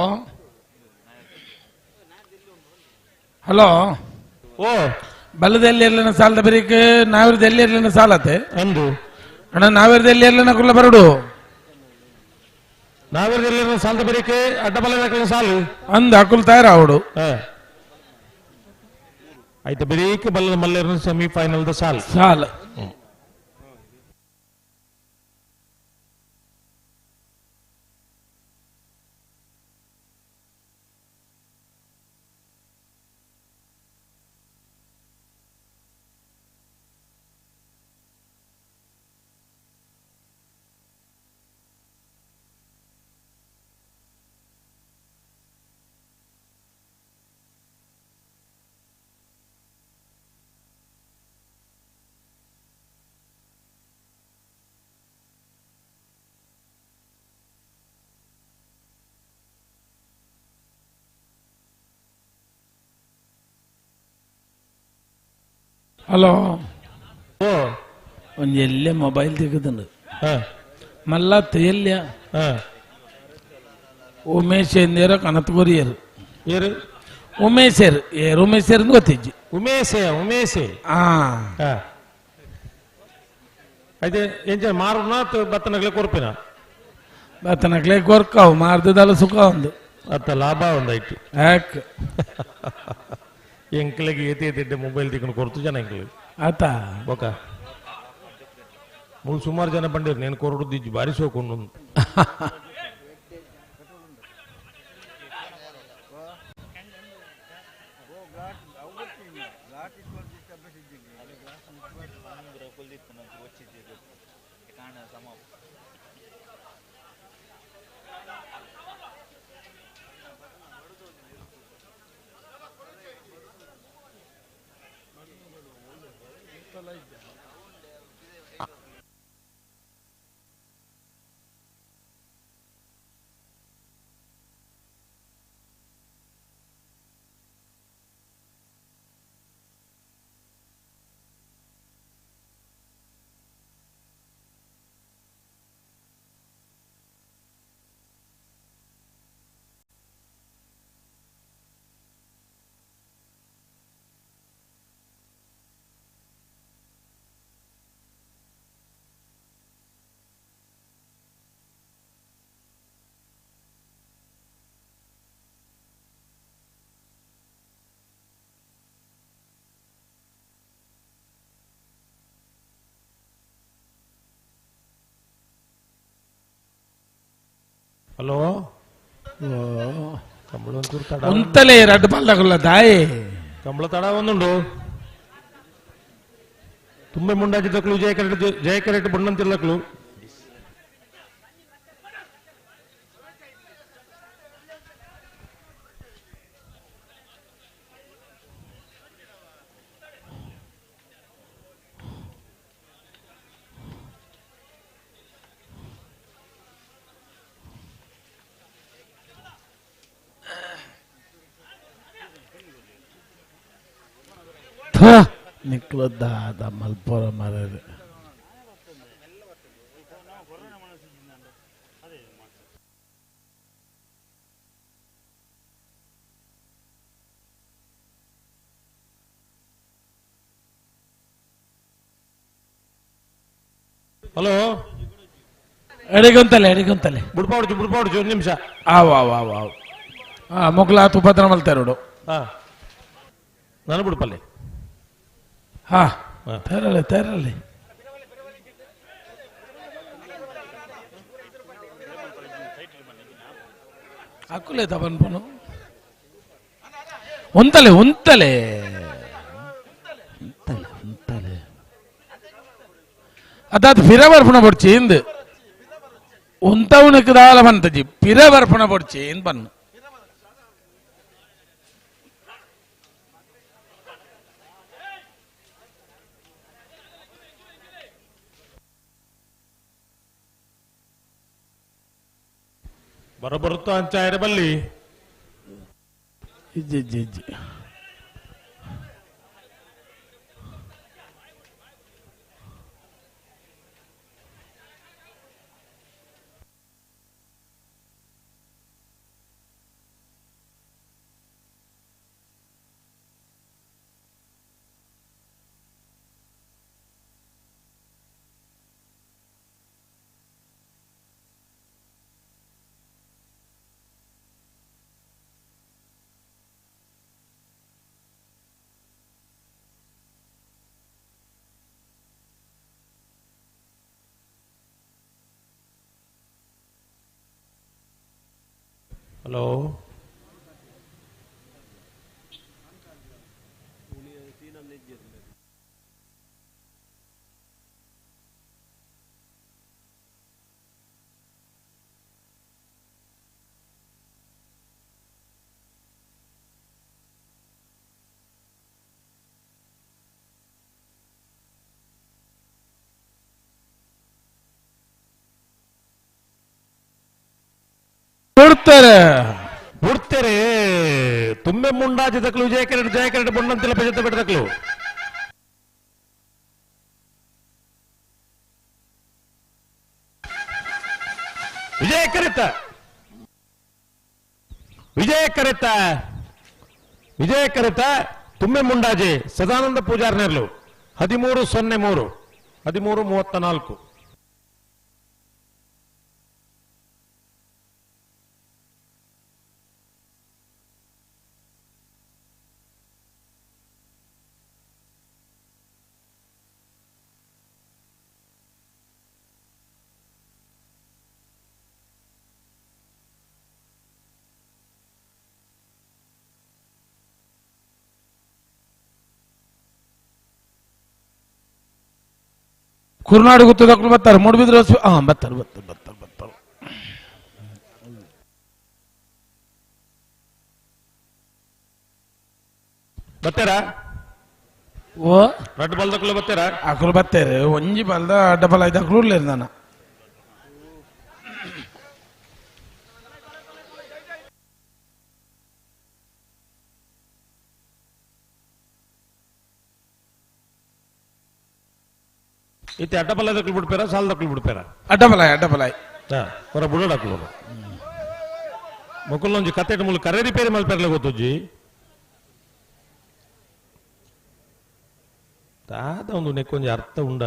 ಹಲೋ ಓ ಬಲದಲ್ಲಿ ಇರ್ಲಿನ ಸಾಲದ ಬರೀಕ್ ನಾವಿರದಲ್ಲಿ ಇರ್ಲಿನ ಸಾಲತೆ ಅಂದು ಅಣ್ಣ ನಾವಿರದಲ್ಲಿ ಇರ್ಲಿನ ಕುಲ್ಲ ಬರಡು ನಾವಿರದಲ್ಲಿ ಸಾಲದ ಬರೀಕ್ ಅಡ್ಡ ಬಲ ಸಾಲು ಅಂದು ಅಕುಲ್ ತಯಾರ ಅವಡು. ಆಯ್ತು ಬರೀಕ್ ಬಲ್ಲದ ಮಲ್ಲೇರ್ನ ಸೆಮಿಫೈನಲ್ the ಸಾಲ್ ಸಾಲ್. ಹಲೋ ಓ ಒಂಜಿ ಎಲ್ಲೆ ಮೊಬೈಲ್ ತೆಗೆದುಂಡು ಮಲ್ಲತ್ ಎಲ್ಲಿಯ ಉಮೇಶ್ ಎಂದೇರೋ ಕನತ್ ಕೊರಿಯರು ಏರು ಉಮೇಶರ್ ಏರು ಉಮೇಶರ್ ಗೊತ್ತಿಜ್ಜಿ ಉಮೇಶೆ ಉಮೇಶೆ ಆ అయితే ఏం ಮಾರುನ ಬತ್ತನಗ್ಲೆ ಕೊರ್ಪಿನ ಬತ್ತನಗ್ಲೆ ಕೊರ್ಕಾವು ಮಾರ್ದದಲ್ಲ ಸುಖ ಒಂದು ಅತ್ತ ಲಾಭ ಒಂದಾಯ್ತು ಯಾಕೆ ಎಂಕ್ಲೆಗೆ ಏತಿ ಏತಿ ಮೊಬೈಲ್ ತಿಕ್ಕೊಂಡು ಕೊರ್ತು ಜನ ಎಂಕ್ಲೆಗೆ ಆತ ಬೊಕ ಮೂರು ಸುಮಾರು ಜನ ಬಂದಿರು నేను ಕೊರಡು ಭಾರಿ ಸೋಕೊಂಡು ಹಲೋ ಕಂಬಳ ಒಂಚೂರು ತಡ ಉಂತಲೇ ರಡ್ಡು ಪಲ್ಲಗುಲ್ಲ ದಾಯೆ ಕಂಬಳ ತಡ ಒಂದುಂಡು ತುಂಬೆ ಮುಂಡಾಜಿ ತಕ್ಲು ಜಯ ಕರೆಟ್ ಜಯ ಕರೆಟ್ ಬಣ್ಣಂತಿರ್ಲಕ್ಲು ನಿಕ್ಲದ್ದಾದ ಮಲ್ಪುರ ಮರರು ಹಲೋ ಎಡಿಗೊಂತಲೆ ಎಡಿಗೊಂತಲೆ ಬುಡ್ಪಾಡ್ಚು ಬುಡ್ಪಾಡ್ಚು ಒಂದು ನಿಮಿಷ ಆವ್ ಆವ್ ಆವ್ ಆವ್ ಆ ಮೊಗ್ಲಾತ್ ಉಪದ್ರ ಮಲ್ತಾರೋಡು ಹಾ ನಾನು ಬುಡ್ಪಲ್ಲಿ ಹಾ ತೇರಲೆ ತೇರಲೆ ಅಕ್ಕುಲೆ ತಬನ್ಪನು ಒಂತಲೆ ಒಂತಲೆ ಒಂತಲೆ ಒಂತಲೆ ಅದಾದ ಪಿರವರ್ಪಣ ಪೊಡ್ಚಿ ಇಂದು ಉಂತವನಕ್ಕೆ ದಾಲ ಬಂತಜಿ ಪಿರವರ್ಪಣ ಪೊಡ್ಚಿ ಇಂದ್ ಬನ್ನು ಬರಬರುತ್ತ ಅಂಚಾಯರ ಬಲ್ಲಿ ಇಜ್ಜಿ ಇಜ್ಜಿ ಇಜ್ಜಿ ಹಲೋ ಕೊಡ್ತಾರೆ ಬಿಡ್ತಾರೆ ತುಂಬೆ ಮುಂಡಾಜಿ ತಕ್ಲು ಜಯ ಕರೆಟ್ ಜಯ ಕರೆಟ್ ಬೊಣ್ಣಂತಿಲ್ಲ ಪೆಜತ್ತ ಬಿಡ್ತಕ್ಲು. ವಿಜಯ ಕರಿತ ವಿಜಯ ಕರಿತ ವಿಜಯ ಕರಿತ ತುಮ್ಮೆ ಮುಂಡಾಜೆ ಸದಾನಂದ ಪೂಜಾರ್ ನೆರ್ಲು 13:03 13:34. ಕುರ್ನಾಡು ಗುತ್ತದಕ್ಕೂ ಬರ್ತಾರೆ ಮೂಡುಬಿದ್ರೆ ಹಾ ಬರ್ತಾರೆ ಬರ್ತಾರೆ ಬರ್ತಾರೆ ಬರ್ತಾರೆ. ಬರ್ತಾರಾ? ಓ ರಡ್ಡು ಬಲ್ದಕ್ಕೂ ಬರ್ತಾರಾ? ಅಕುಲು ಬರ್ತಾರೆ ಒಂಜಿ ಬಲ್ದ ಡಬಲ್ ಐದು ಅಕುಲು ಉರ್ಲೇರು ನಾನು. ಇತ್ತೆ ಅಡ್ಡಬಲ ದಕ್ಕಲು ಬಿಡ್ಪೇರ ಸಾಲ ದಕ್ಕಲು ಬಿಡ್ಪೇರ? ಅಡ್ಡಬಲಾಯ್ ಅಡ್ಡಬಲಾಯ್ ಹೊರ ಬುಡಡಕ್ಕಲು ಮೊಕ್ಕಲೊಂಜಿ ಕತ್ತೆಟ್ ಮೂಲು ಕರೆ ರಿಪೇರಿ ಮಲ್ಪೆರ್ಲೆ ಗೊತ್ತುಜ್ಜಿ ದಾದ ಒಂದು ನೆಕ್ಕೊಂಜಿ ಅರ್ಥ ಉಂಡ.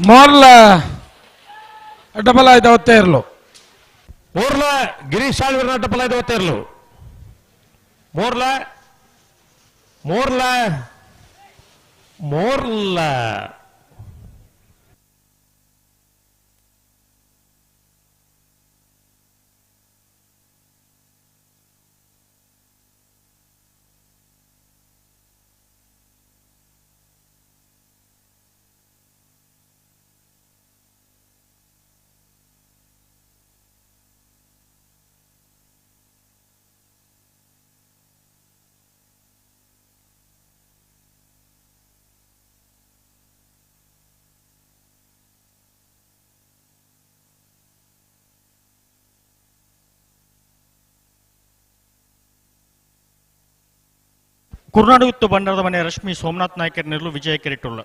ಮೋರ್ಲ ಡಬಲ್ ಆಯ್ತು ಅವತ್ತೇ ಇರಲು. ಮೋರ್ಲ ಗಿರೀಶ್ ಸಾಳ್ವಿರ್ನ ಡಬಲ್ ಆಯ್ತು ಅವತ್ತೇ ಇರಲು. ಮೋರ್ಲ ಮೋರ್ಲ ಮೋರ್ಲ ಕುರ್ನಾಡು ಇತ್ತು ಬಂಡಾರದ ಮನೆ ರಶ್ಮಿ ಸೋಮನಾಥ್ ನಾಯ್ಕರ್ ನೆರಳು ವಿಜಯ ಕೆರೆಟುಳ್ಳ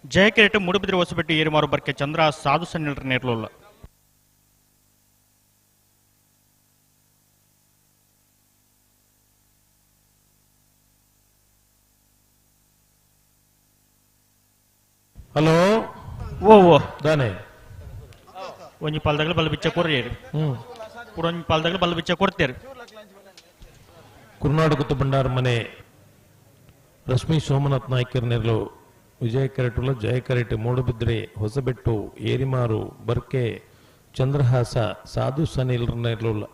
ಜಯ ಕೆರೆಟು ಮೂಡುಬಿದಿರೆ ಹೊಸಬೆಟ್ಟು ಏರುಮಾರು ಬರ್ಕೆ ಚಂದ್ರ ಸಾಧು ಸನ್ನಿಲರ ನೆರಳುಳ್ಳ. ಹಲೋ ಓ ಓ ದಾನೆ ಒಂಜಿ ಪಾಲ್ದಾಗಲು ಬಲ್ಲ ಬಿಚ್ಚ ಕೊರ್ರಿಯರು ಒಂಜಿ ಪಾಲ್ದಾಗಲು ಬಲ್ಲ ಬಿಚ್ಚ ಕೊಡ್ತೇರು. ಕುರ್ನಾಡು ಗುತ್ತು ಬಂಡಾರ ಮನೆ ರಶ್ಮಿ ಸೋಮನಾಥ್ ನಾಯ್ಕರ್ ನೆರಳು ವಿಜಯ ಕೆರೆಟುಲ ಜಯ ಕೆರೆಟು ಮೂಡುಬಿದ್ರೆ ಹೊಸಬೆಟ್ಟು ಏರಿಮಾರು ಬರ್ಕೆ ಚಂದ್ರಹಾಸ ಸಾಧು ಸನಿಲ್ ನೆರಳುಲ್ಲ.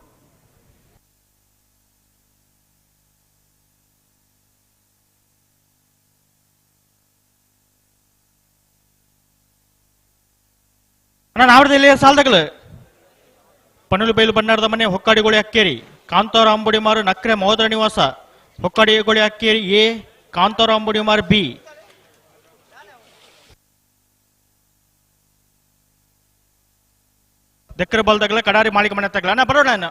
ನಾನು ಆವರದಲ್ಲಿ ಸಾಲದಗಳು ಪನಲು ಬೈಲು ಬಂಡಾರದ ಮನೆ ಹೊಕ್ಕಾಡಿಗೋಳಿ ಅಕ್ಕೇರಿ ಕಾಂತಾರ ಅಂಬುಡಿಮಾರು ನಕ್ರೆ ಮಹೋದರ ನಿವಾಸ ಹೊಕ್ಕಾಡಿಗೋಳಿ ಅಕ್ಕೇರಿ ಎ ಕಾಂತಾರ ಅಂಬುಡಿಮಾರು ಬಿ. ದಕ್ಕರ ಬಲ್ದಗಲ ಕಡಾರಿ ಮಾಳಿಗೆ ಮನೆ ತಗಲ ನಾ ಬರೋಣ ನಾನು.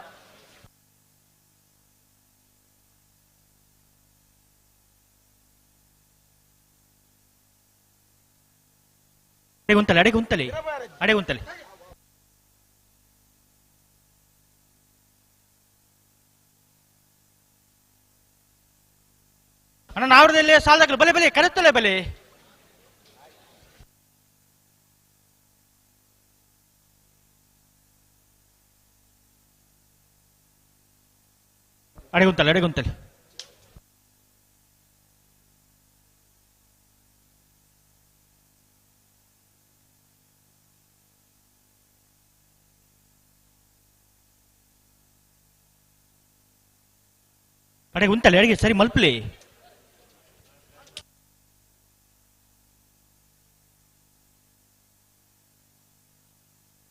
ಅಡೆಗುಂತಲೆ ಅಡೆಗುಂತಲೆ ಅಡೆಗುಂತಲೆ ಅಣ್ಣ ನಾವ್ರದಲ್ಲಿ ಸಾಲದಾಗಲು ಬಲೆ ಬಲೆ ಕರೆತ್ತಲೆ ಬಲೆ. ಅಡೆಗುಂತಲೆ ಅಡೆಗುಂತಲೆ ಅಡೆ ಉಂತಲ್ಲ ಅಡಿಗೆ ಸರಿ ಮಲ್ಪಲಿ.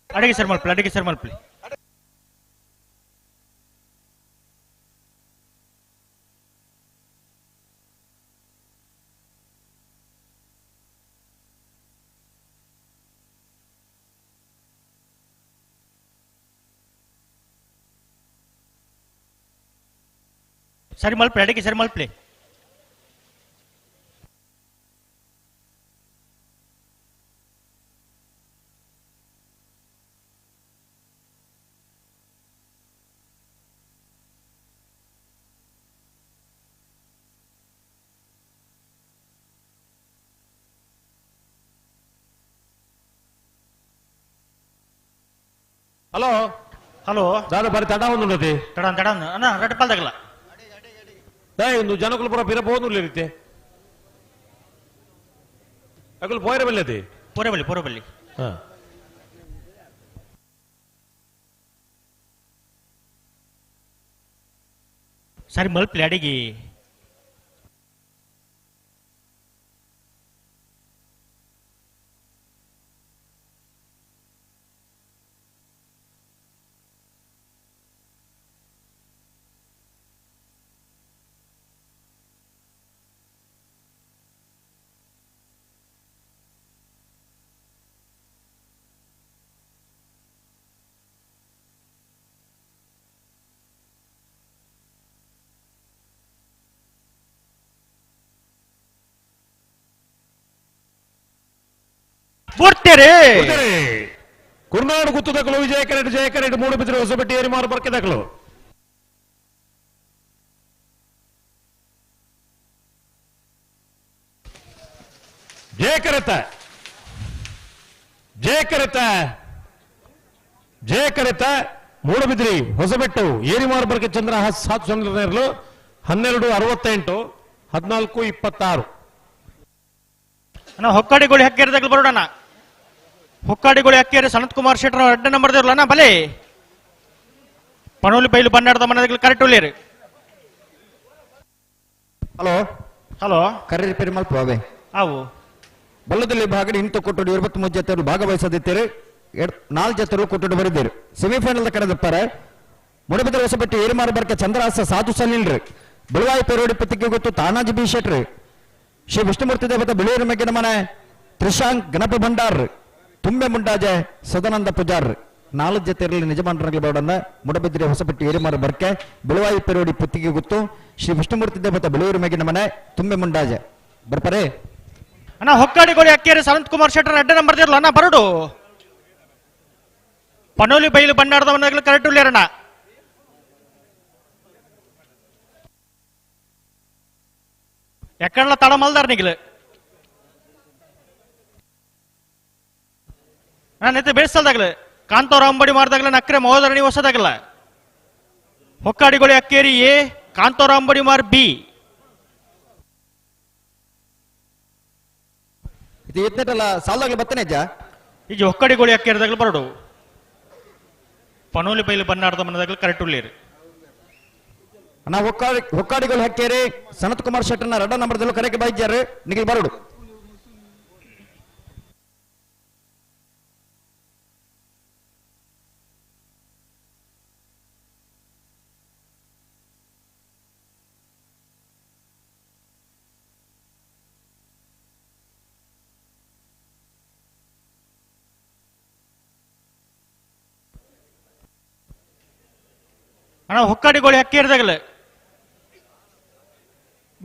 ಅಡಿಗೆ ಸರಿ ಮಲ್ಪಲಿ, ಅಡಿಗೆ ಸರಿ ಮಲ್ಪಲಿ. ಸರಿ ಮಲ್ಪಲಿ, ಅಡಿಗೆ ಸರಿ ಮಲ್ಪಲಿ. ಹಲೋ ಹಲೋ ದಾದ ಬಾರಿ ತಡ ಒಂದು ತಡ ತಡ ಅಣ್ಣ ರಡ್ಡು ಪಾಲ್ದಾಗಲ್ಲ. ಒಂದು ಜನಕುಲು ಪೂರ ಪಿರ ಪೋದು ರೀತಿ ಅಕುಲು ಪೋಯರ ಬಲ್ಲಿ ಪೋರೆ ಬಲ್ಲಿ ಪೋರೆ ಬಲ್ಲಿ. ಹಾ ಸರಿ ಮಲ್ಪಲಿ ಅಡಿಗೆ. ಕುರ್ನಾಡು ಗುತ್ತದಕಲು ವಿಜಯ ಕರೆಟ್ ಜಯ ಕರೆಟ್ ಮೂಡು ಬಿದ್ದರೆ ಹೊಸಬೆಟ್ಟಿ ಏರಿಮಾರು ಬರ್ಕೆದಕಲು. ಜಯ ಕರೆತ ಜಯ ಕರೆತ ಜಯ ಕರೆತ ಮೂಡುಬಿದ್ರಿ ಹೊಸಬೆಟ್ಟು ಏರಿಮಾರು ಬರ್ಕೆ ಚಂದ್ರ ಸಾತು ಚಂದ್ರನೇರ್ಲು 12:68 14:26. ಅಣ್ಣ ಹೊಕ್ಕಾಡಿಗೋಳಿ ಹಕ್ಕೇರಿದಾಗಲು ಬರೋಣ. ಹೊಕ್ಕಾಡಿಗೋಳಿ ಹಕ್ಕೇರಿ ಸನತ್ ಕುಮಾರ್ ಶೆಟ್ಟರ್ ಎರಡನೇ ನಂಬರ್ ದೇವ್ರಲ್ಲ ಅಣ್ಣ ಬಲೆ. ಪಣೋಲಿ ಬೈಲು ಬನ್ನಾಡದ ಮನದಾಗಲು ಕರೆಕ್ಟ್ ಉಳ್ಳೇರಿ. ಹಲೋ ಹಲೋ ಕರೆ ರಿಪೇರಿ ಮಲ್ಪ ಅವೇ ಅವು ಬಲ್ಲದಲ್ಲಿ ಭಾಗಡಿ ಇಂತ ಕೊಟ್ಟುಡು 23 ಜೊತೆಯವರು ಭಾಗವಹಿಸದಿದ್ದೀರಿ. 4 ಜೊತೆಯವರು ಕೊಟ್ಟುಡು ಬರಿದ್ದೀರಿ. ಸೆಮಿಫೈನಲ್ ಕರೆದಪ್ಪಾರೆ ಮುಡಬಿದ್ರೆ ಹೊಸಬೆಟ್ಟು ಏರಿಮಾರು ಬರ್ಕೆ ಚಂದ್ರಹಾಸ ಸಾಧು ಸಲೀಲ್ರಿ ಬಿಳುವಾಯಿ ಪೇರೋಡಿ ಪತ್ತಿಗೆ ಗೊತ್ತು ತಾನಾಜಿ ಬಿ ಶೆಟ್ರಿ ಶ್ರೀ ವಿಷ್ಣುಮೂರ್ತಿ ದೇವತೆ ಬಿಳಿಯೂರು ಮೆಗ್ಗಿನ ಮನೆ ತ್ರಿಶಾಂಕ್ ಗಣಪ ಭಂಡಾರ್ ತುಂಬೆ ಮುಂಡಾಜೆ ಸದಾನಂದ ಪೂಜಾರ್ 4 ಜೊತೆಯಲ್ಲಿ ನಿಜಮಾನರಲ್ಲಿ ಬೋರ್ಡನ್ನ ಮುಡಬಿದ್ರೆ ಹೊಸಪೆಟ್ಟು ಏರಿಮಾರು ಬರ್ಕೆ ಬಿಳುವಾಯಿ ಪೇರೋಡಿ ಪುತ್ತಿಗೆ ಗೊತ್ತು ಶ್ರೀ ವಿಷ್ಣುಮೂರ್ತಿ ದೇವತೆ ಬಿಳಿಯೂರು ಮೆಗ್ಗಿನ ಮನೆ ತುಂಬೆ ಮುಂಡಾಜೆ ಬರ್ಪರೆ. ಅಣ್ಣ ಹೊಕ್ಕಾಡಿಗೋಳಿ ಅಕ್ಕೇರಿ ಸನತ್ ಕುಮಾರ್ ಶೆಟ್ಟರ್ ಎರಡನೇ ನಂಬರ್ ದೇರ್ಲ ಅಣ್ಣ ಬರಡು. ಪನೋಲಿ ಬೈಲು ಬನ್ನಾಡದ ಮನೆಗಳು ಕರೆಕ್ಟ್ ಉಳ್ಳೇರಣ್ಣ. ಎಕ್ಕಡ್ಲ ತಡ ಮಲ್ದಾರ ನಿಗಿಲು ನಾನು ಬೇಯಿಸಲ್ದಾಗಲ ಕಾಂತವ್ರ ಅಂಬಡಿ ಮಾಡ್ದಾಗಲ ನಕ್ರೆ ಮಹೋದರಣಿ ಹೊಸದಾಗಲ್ಲ. ಹೊಕ್ಕಾಡಿಗೋಳಿ ಅಕ್ಕೇರಿ ಎ ಕಾಂತವ್ರ ಅಂಬಡಿ ಮಾರ್ ಬಿ. ಇದು ಎತ್ತಲ್ಲ ಸಾಲದಾಗಲ ಬತ್ತನೆ ಅಜ್ಜ. ಈಗ ಹೊಕ್ಕಾಡಿಗೋಳಿ ಅಕ್ಕೇರಿದಾಗಲ ಬರಡು. ಪನೋಲಿ ಬೈಲು ಬನ್ನಾಡದ ಮನದಾಗಲ ಕರೆಕ್ಟ್ ಉಳ್ಳೇರಿ. ನಾ ಹೊಕ್ಕಾಡಿಗಳು ಹಕ್ಕೇರಿ ಸನತ್ ಕುಮಾರ್ ಶೆಟ್ಟರ್ನ ಎರಡ ನಂಬರ್ದಲ್ಲೂ ಕರೆಗೆ ಬಾಯಿದ್ದಾರೆ ನಿಗಿಲ್ ಬರಡು. ಅಣ್ಣ ಹೊಕ್ಕಾಡಿಗೋಳಿ ಹಕ್ಕೇರಿದಾಗಲ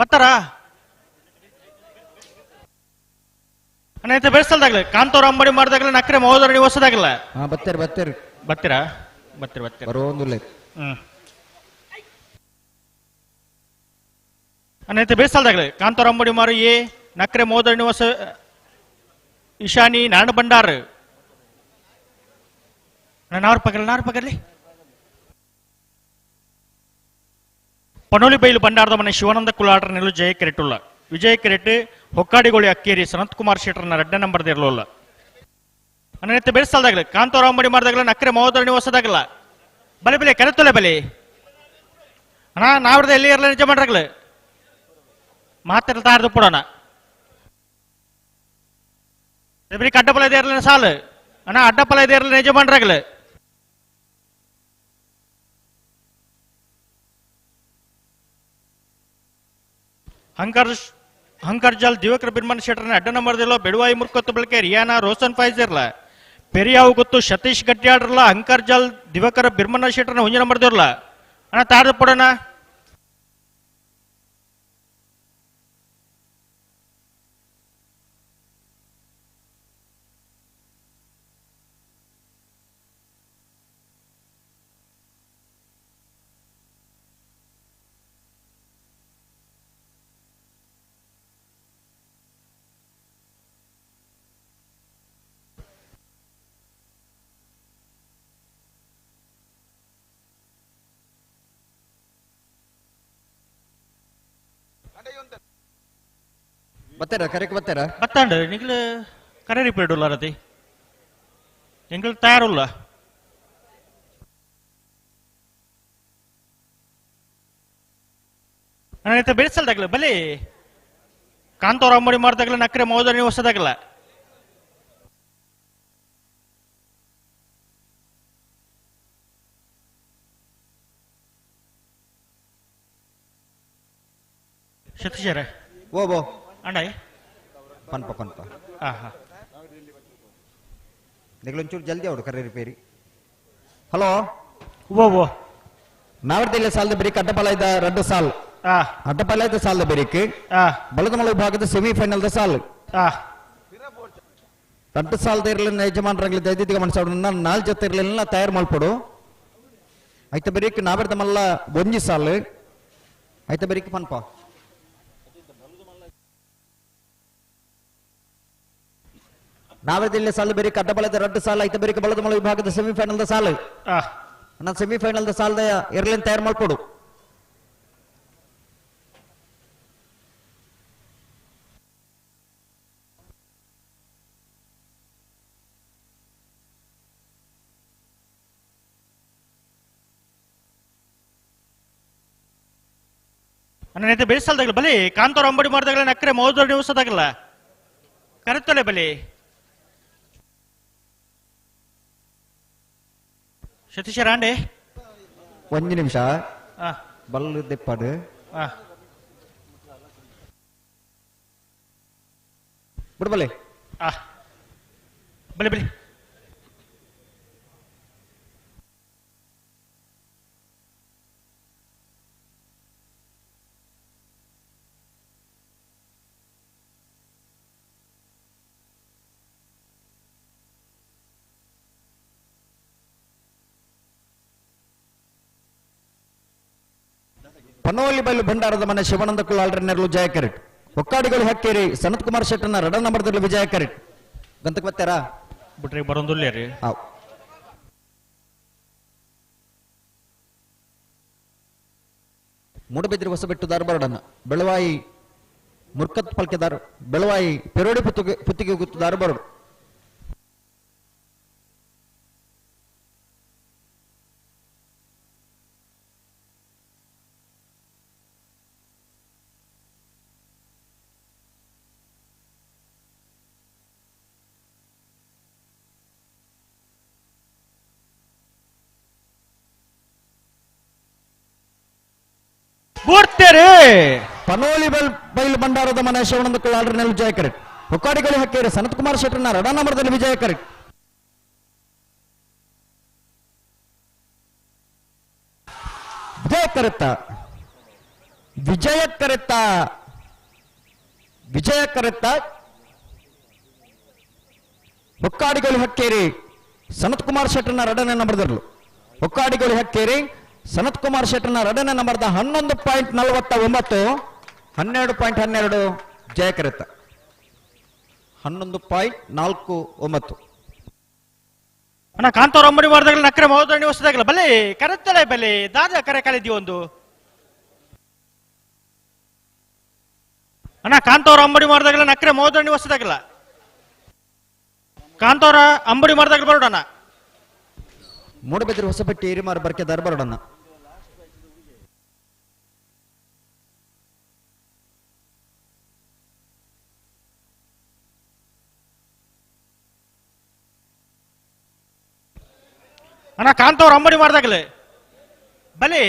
ಬತ್ತಾರ ಅಣ್ಣ ಇತ್ತ ಬೆಳೆಸಲ್ದಾಗಲ ಕಾಂತವ್ರ ಅಂಬಡಿ ಮಾಡ್ದಾಗಲ ನಕ್ರೆ ಮಹೋದರಣಿ ಹೊಸದಾಗಲ್ಲ. ಬತ್ತೀರಿ ಬತ್ತೀರಿ ಬತ್ತೀರಾ ಬತ್ತೀರಿ ಬತ್ತೀರಿ ಬರೋಂದಿಲ್ಲ. ಅಣ್ಣ ಇತ್ತ ಬೇಸಲ್ದಾಗಲ ಕಾಂತವ್ರ ಅಂಬಡಿ ಮಾರು ಎ ನಕ್ರೆ ಮಹೋದರಣಿ ಹೊಸ ಇಶಾನಿ ನಾರಾಯಣ ಭಂಡಾರ್. ಅಣ್ಣ ನಾರು ಪಗರ್ಲಿ ನಾರು ಪಗರ್ಲಿ. ಪನೋಲಿ ಬೈಲು ಭಂಡಾರದ ಮನೆ ಶಿವಾನಂದ ಕುಲಾಟರ ನೆಲು ಜಯ ಕೆರೆಟುಲ್ಲ ವಿಜಯ ಕೆರೆಟ್ ಹೊಕ್ಕಾಡಿಗೋಳಿ ಅಕ್ಕೇರಿ ಸನತ್ ಕುಮಾರ್ ಶೆಟ್ಟರ್ನ ಎರಡನೇ ನಂಬರ್ ಇರಲಿಲ್ಲ. ಅಣ್ಣ ಬೇಯಿಸಲ್ದಾಗಲ ಕಾಂತವ್ರ ಅಂಬಡಿ ಮಾಡ್ದಾಗಲ ನಕ್ರೆ ಮಹೋದರಣಿ ಹೊಸದಾಗಲ್ಲ. ಬಲೆ ಬಲೆ ಕರೆತೊಲೆ ಬಲೆ. ಅಣ್ಣ ನಾವ್ರದ ಎಲ್ಲಿ ಇರಲಿ ನಿಜ ಮಾಡ್ರಗ್ಲು ಮಾತಿರ್ಲ ತಾರ್ದು ಪುಡೋಣ ಬೆರಿಕ್ ಅಡ್ಡಪಲ ಇರಲಿನ ಸಾಲು ಅಣ್ಣ ಅಡ್ಡಪಲ ಇರಲಿ ನಿಜ ಮಾಡ್ರಗ್ಲು ಹಂಕರ್ ಜಲ್ ದಿವಕರ್ ಬಿರ್ಮನ್ ಶೆಟ್ಟರ್ನ ಅಡ್ಡ ನಂಬರ್ದಿಲ್ಲ ಬೆಡುವಾಯಿ ಮುರ್ಕೊತ್ತು ಬಳಕೆ ರಿಯಾನಾ ರೋಷನ್ ಫೈಜರ್ಲ ಪೆರಿಯಾವು ಗೊತ್ತು ಸತೀಶ್ ಗಟ್ಟಿಯಾಡ್ರಲ್ಲ ಹಂಕರ್ ಜಲ್ ದಿವಕರ ಬಿರ್ಮನ್ನ ಶೆಟ್ಟರ್ನ ಒಂಜಿ ನಂಬರ್ದಿರಲ್ಲ ಅಣ್ಣ ತಾರ್ದು ಪಡೋಣ. ಬತ್ತಾರ ಕರೆಕ್ ಬತ್ತಾರ ಬತ್ತಾಂಡು ನಿಗ್ಲು ಕರೆ ರಿಪೇರ್ ಉಲ್ಲ ರತಿ ಎಂಗಳು ತಯಾರುಲ್ಲ ಅಣ್ಣ ಬೆಳೆಸಲ್ದಾಗಲ ಬಲಿ ಕಾಂತೋರ ಅಂಬಡಿ ಮಾಡ್ದಾಗಲ ನಕ್ರೆ ಮೋದರ ನಿವಸದಾಗಲ ಸತೀಶರೇ ಓ ಬೋ ಅಣ್ಣ ಪನ್ಪ ಪನ್ಪ ಆಹಾ ನಿಗ್ಲೊಂಚೂರು ಜಲ್ದಿ ಅವಡು ಕರೆ ರಿಪೇರಿ. ಹಲೋ ಓ ಓ ನಾವರ್ದಿಲ್ಲ ಸಾಲದ ಬೆರಿಕ್ ಅಡ್ಡಪಲ ಇದ್ದ ರಡ್ಡು ಸಾಲ್ ಅಡ್ಡಪಲ ಇದ್ದ ಸಾಲದ ಬೆರಿಕ್ ಬಲದಮಲ ವಿಭಾಗದ ಸೆಮಿಫೈನಲ್ the ಸಾಲ್ ರಡ್ಡು ಸಾಲದ ಇರಲಿಲ್ಲ ಯಜಮಾನರಾಗ್ಲಿ ದೈದಿಗ ಮನಸ್ಸು ನಾಲ್ ಜೊತೆ ಇರಲಿಲ್ಲ ತಯಾರು ಮಾಡ್ಕೊಡು ಐತ ಬೆರಿಕ್ ನಾವರ್ದ ಮಲ್ಲ ಒಂಜಿ ಸಾಲ್ ಐತ ಬೆರಿಕ್ ಪನ್ಪ ನಾವರದಿಲ್ಲ ಸಾಲು ಬೆರಿಕ್ ಅಡ್ಡಬಲದ ರಡ್ಡು ಸಾಲ ಐತ ಬೆರಿಕ್ ಬಲದಮಲ ವಿಭಾಗದ ಸೆಮಿಫೈನಲ್ the ಸಾಲು ನನ್ನ ಸೆಮಿಫೈನಲ್ the ಸಾಲದ ಇರ್ಲಿನ್ ತಯಾರು ಮಾಡ್ಕೊಡು. ಅಣ್ಣ ಬೆಳೆಸಲ್ದಾಗಲ ಬಲಿ ಕಾಂತೋರ ಅಂಬಡಿ ಮಾಡ್ದಾಗಲ ನಕ್ರೆ ಮೌದರ ನಿವಸದಾಗಲ್ಲ ಕರೆತ್ತಲೆ ಬಲಿ ಸತೀಶ ರಾಂಡೆ ಒಂದು ನಿಮಿಷ ಬಲ್ಲು ದೆಪ್ಪಾಡು ಬಿಡು ಬಲೆ ಬಲೆ ಬಲೆ ಪನೋಲಿ ಬೈಲು ಭಂಡಾರದ ಮನೆ ಶಿವಾನಂದ ಕುಲಾಲ್ರ ನೆರಳು ಜಯ ಕರೆಟ್ ಹೊಕ್ಕಾಡಿಗಳು ಹಕ್ಕೇರಿ ಸನತ್ ಕುಮಾರ್ ಶೆಟ್ಟರ್ನ ರಡ ನಂಬರ್ದಲ್ಲಿ ವಿಜಯ ಕರೆಟ್ ಗಂತಕ್ಕೆ ಬರ್ತಾರಾ ಬಿಟ್ರೆ ಬರೋದಿಲ್ಲ ರೀ. ಮೂಡಬಿದ್ರಿ ಹೊಸಬೆಟ್ಟು ಧಾರವಾಡನ ಬೆಳವಾಯಿ ಮುರ್ಕತ್ ಪಲ್ಕೆದಾರ್ ಬೆಳವಾಯಿ ಪೆರೋಡಿ ಪುತ್ತಿಗೆ ಪುತ್ತಿಗೆ ಗುತ್ತು ಧಾರವಾಡ. ಪನೋಲಿ ಬೈಲ್ ಭಂಡಾರದ ಮನೆ ಶಿವಾನಂದ ಕುಲಾಲ್ರನಲ್ಲಿ ವಿಜಯ ಕರೆಟ್ ಹೊಕ್ಕಾಡಿಗಳು ಹಕ್ಕೇರಿ ಸನತ್ ಕುಮಾರ್ ಶೆಟ್ಟರ್ನ ರಡ ನಂಬರ್ದಲ್ಲಿ ವಿಜಯ ಕರೆಟ್. ವಿಜಯ ಕರೆತ್ತ ವಿಜಯ ಕರೆತ್ತ ವಿಜಯ ಕರೆತ್ತ ಹೊಕ್ಕಾಡಿಗಳು ಹಕ್ಕೇರಿ ಸನತ್ ಕುಮಾರ್ ಶೆಟ್ಟರ್ನ ರಡನೆ ನಂಬರ್ದರ್ಲು ಹೊಕ್ಕಾಡಿಗಳು ಹಕ್ಕೇರಿ ಸನತ್ ಕುಮಾರ್ ಶೆಟ್ಟರ್ನ ರಡನೆ ನಂಬರ್ದ 11.49 12.12 ಜಯ ಕರೆತ್ತ 11.49. ಅಣ್ಣ ಕಾಂತವ್ರ ಅಂಬಡಿ ಮಾಡಿದಾಗಲ ನಕ್ರೆ ಮಹೋದರ ನಿವಸದಾಗಲ ಬಲೆ ಕರೆತ್ತಲೆ ಬಲೆ ದಾದ ಕರೆ ಕಲಿದಿ ಒಂದು ಅಣ್ಣ ಕಾಂತವ್ರ ಅಂಬಡಿ ಮಾಡಿದಾಗಲ ನಕ್ರೆ ಮಹೋದರ ನಿವಸದಾಗಲ ಕಾಂತವ್ರ ಅಂಬಡಿ ಮಾಡಿದಾಗಲ ಬರೋಣ. ಮೂಡಬಿದ್ರಿ ಹೊಸಪಟ್ಟಿ ಹಿರಿಮಾರು ಬರ್ಕೆ ದರ್ಬಾರಡನ್ನ. ಅಣ್ಣ ಕಾಂತವ್ರು ಅಂಬಡಿ ಮಾಡ್ದಾಗಲೇ ಬಲಿ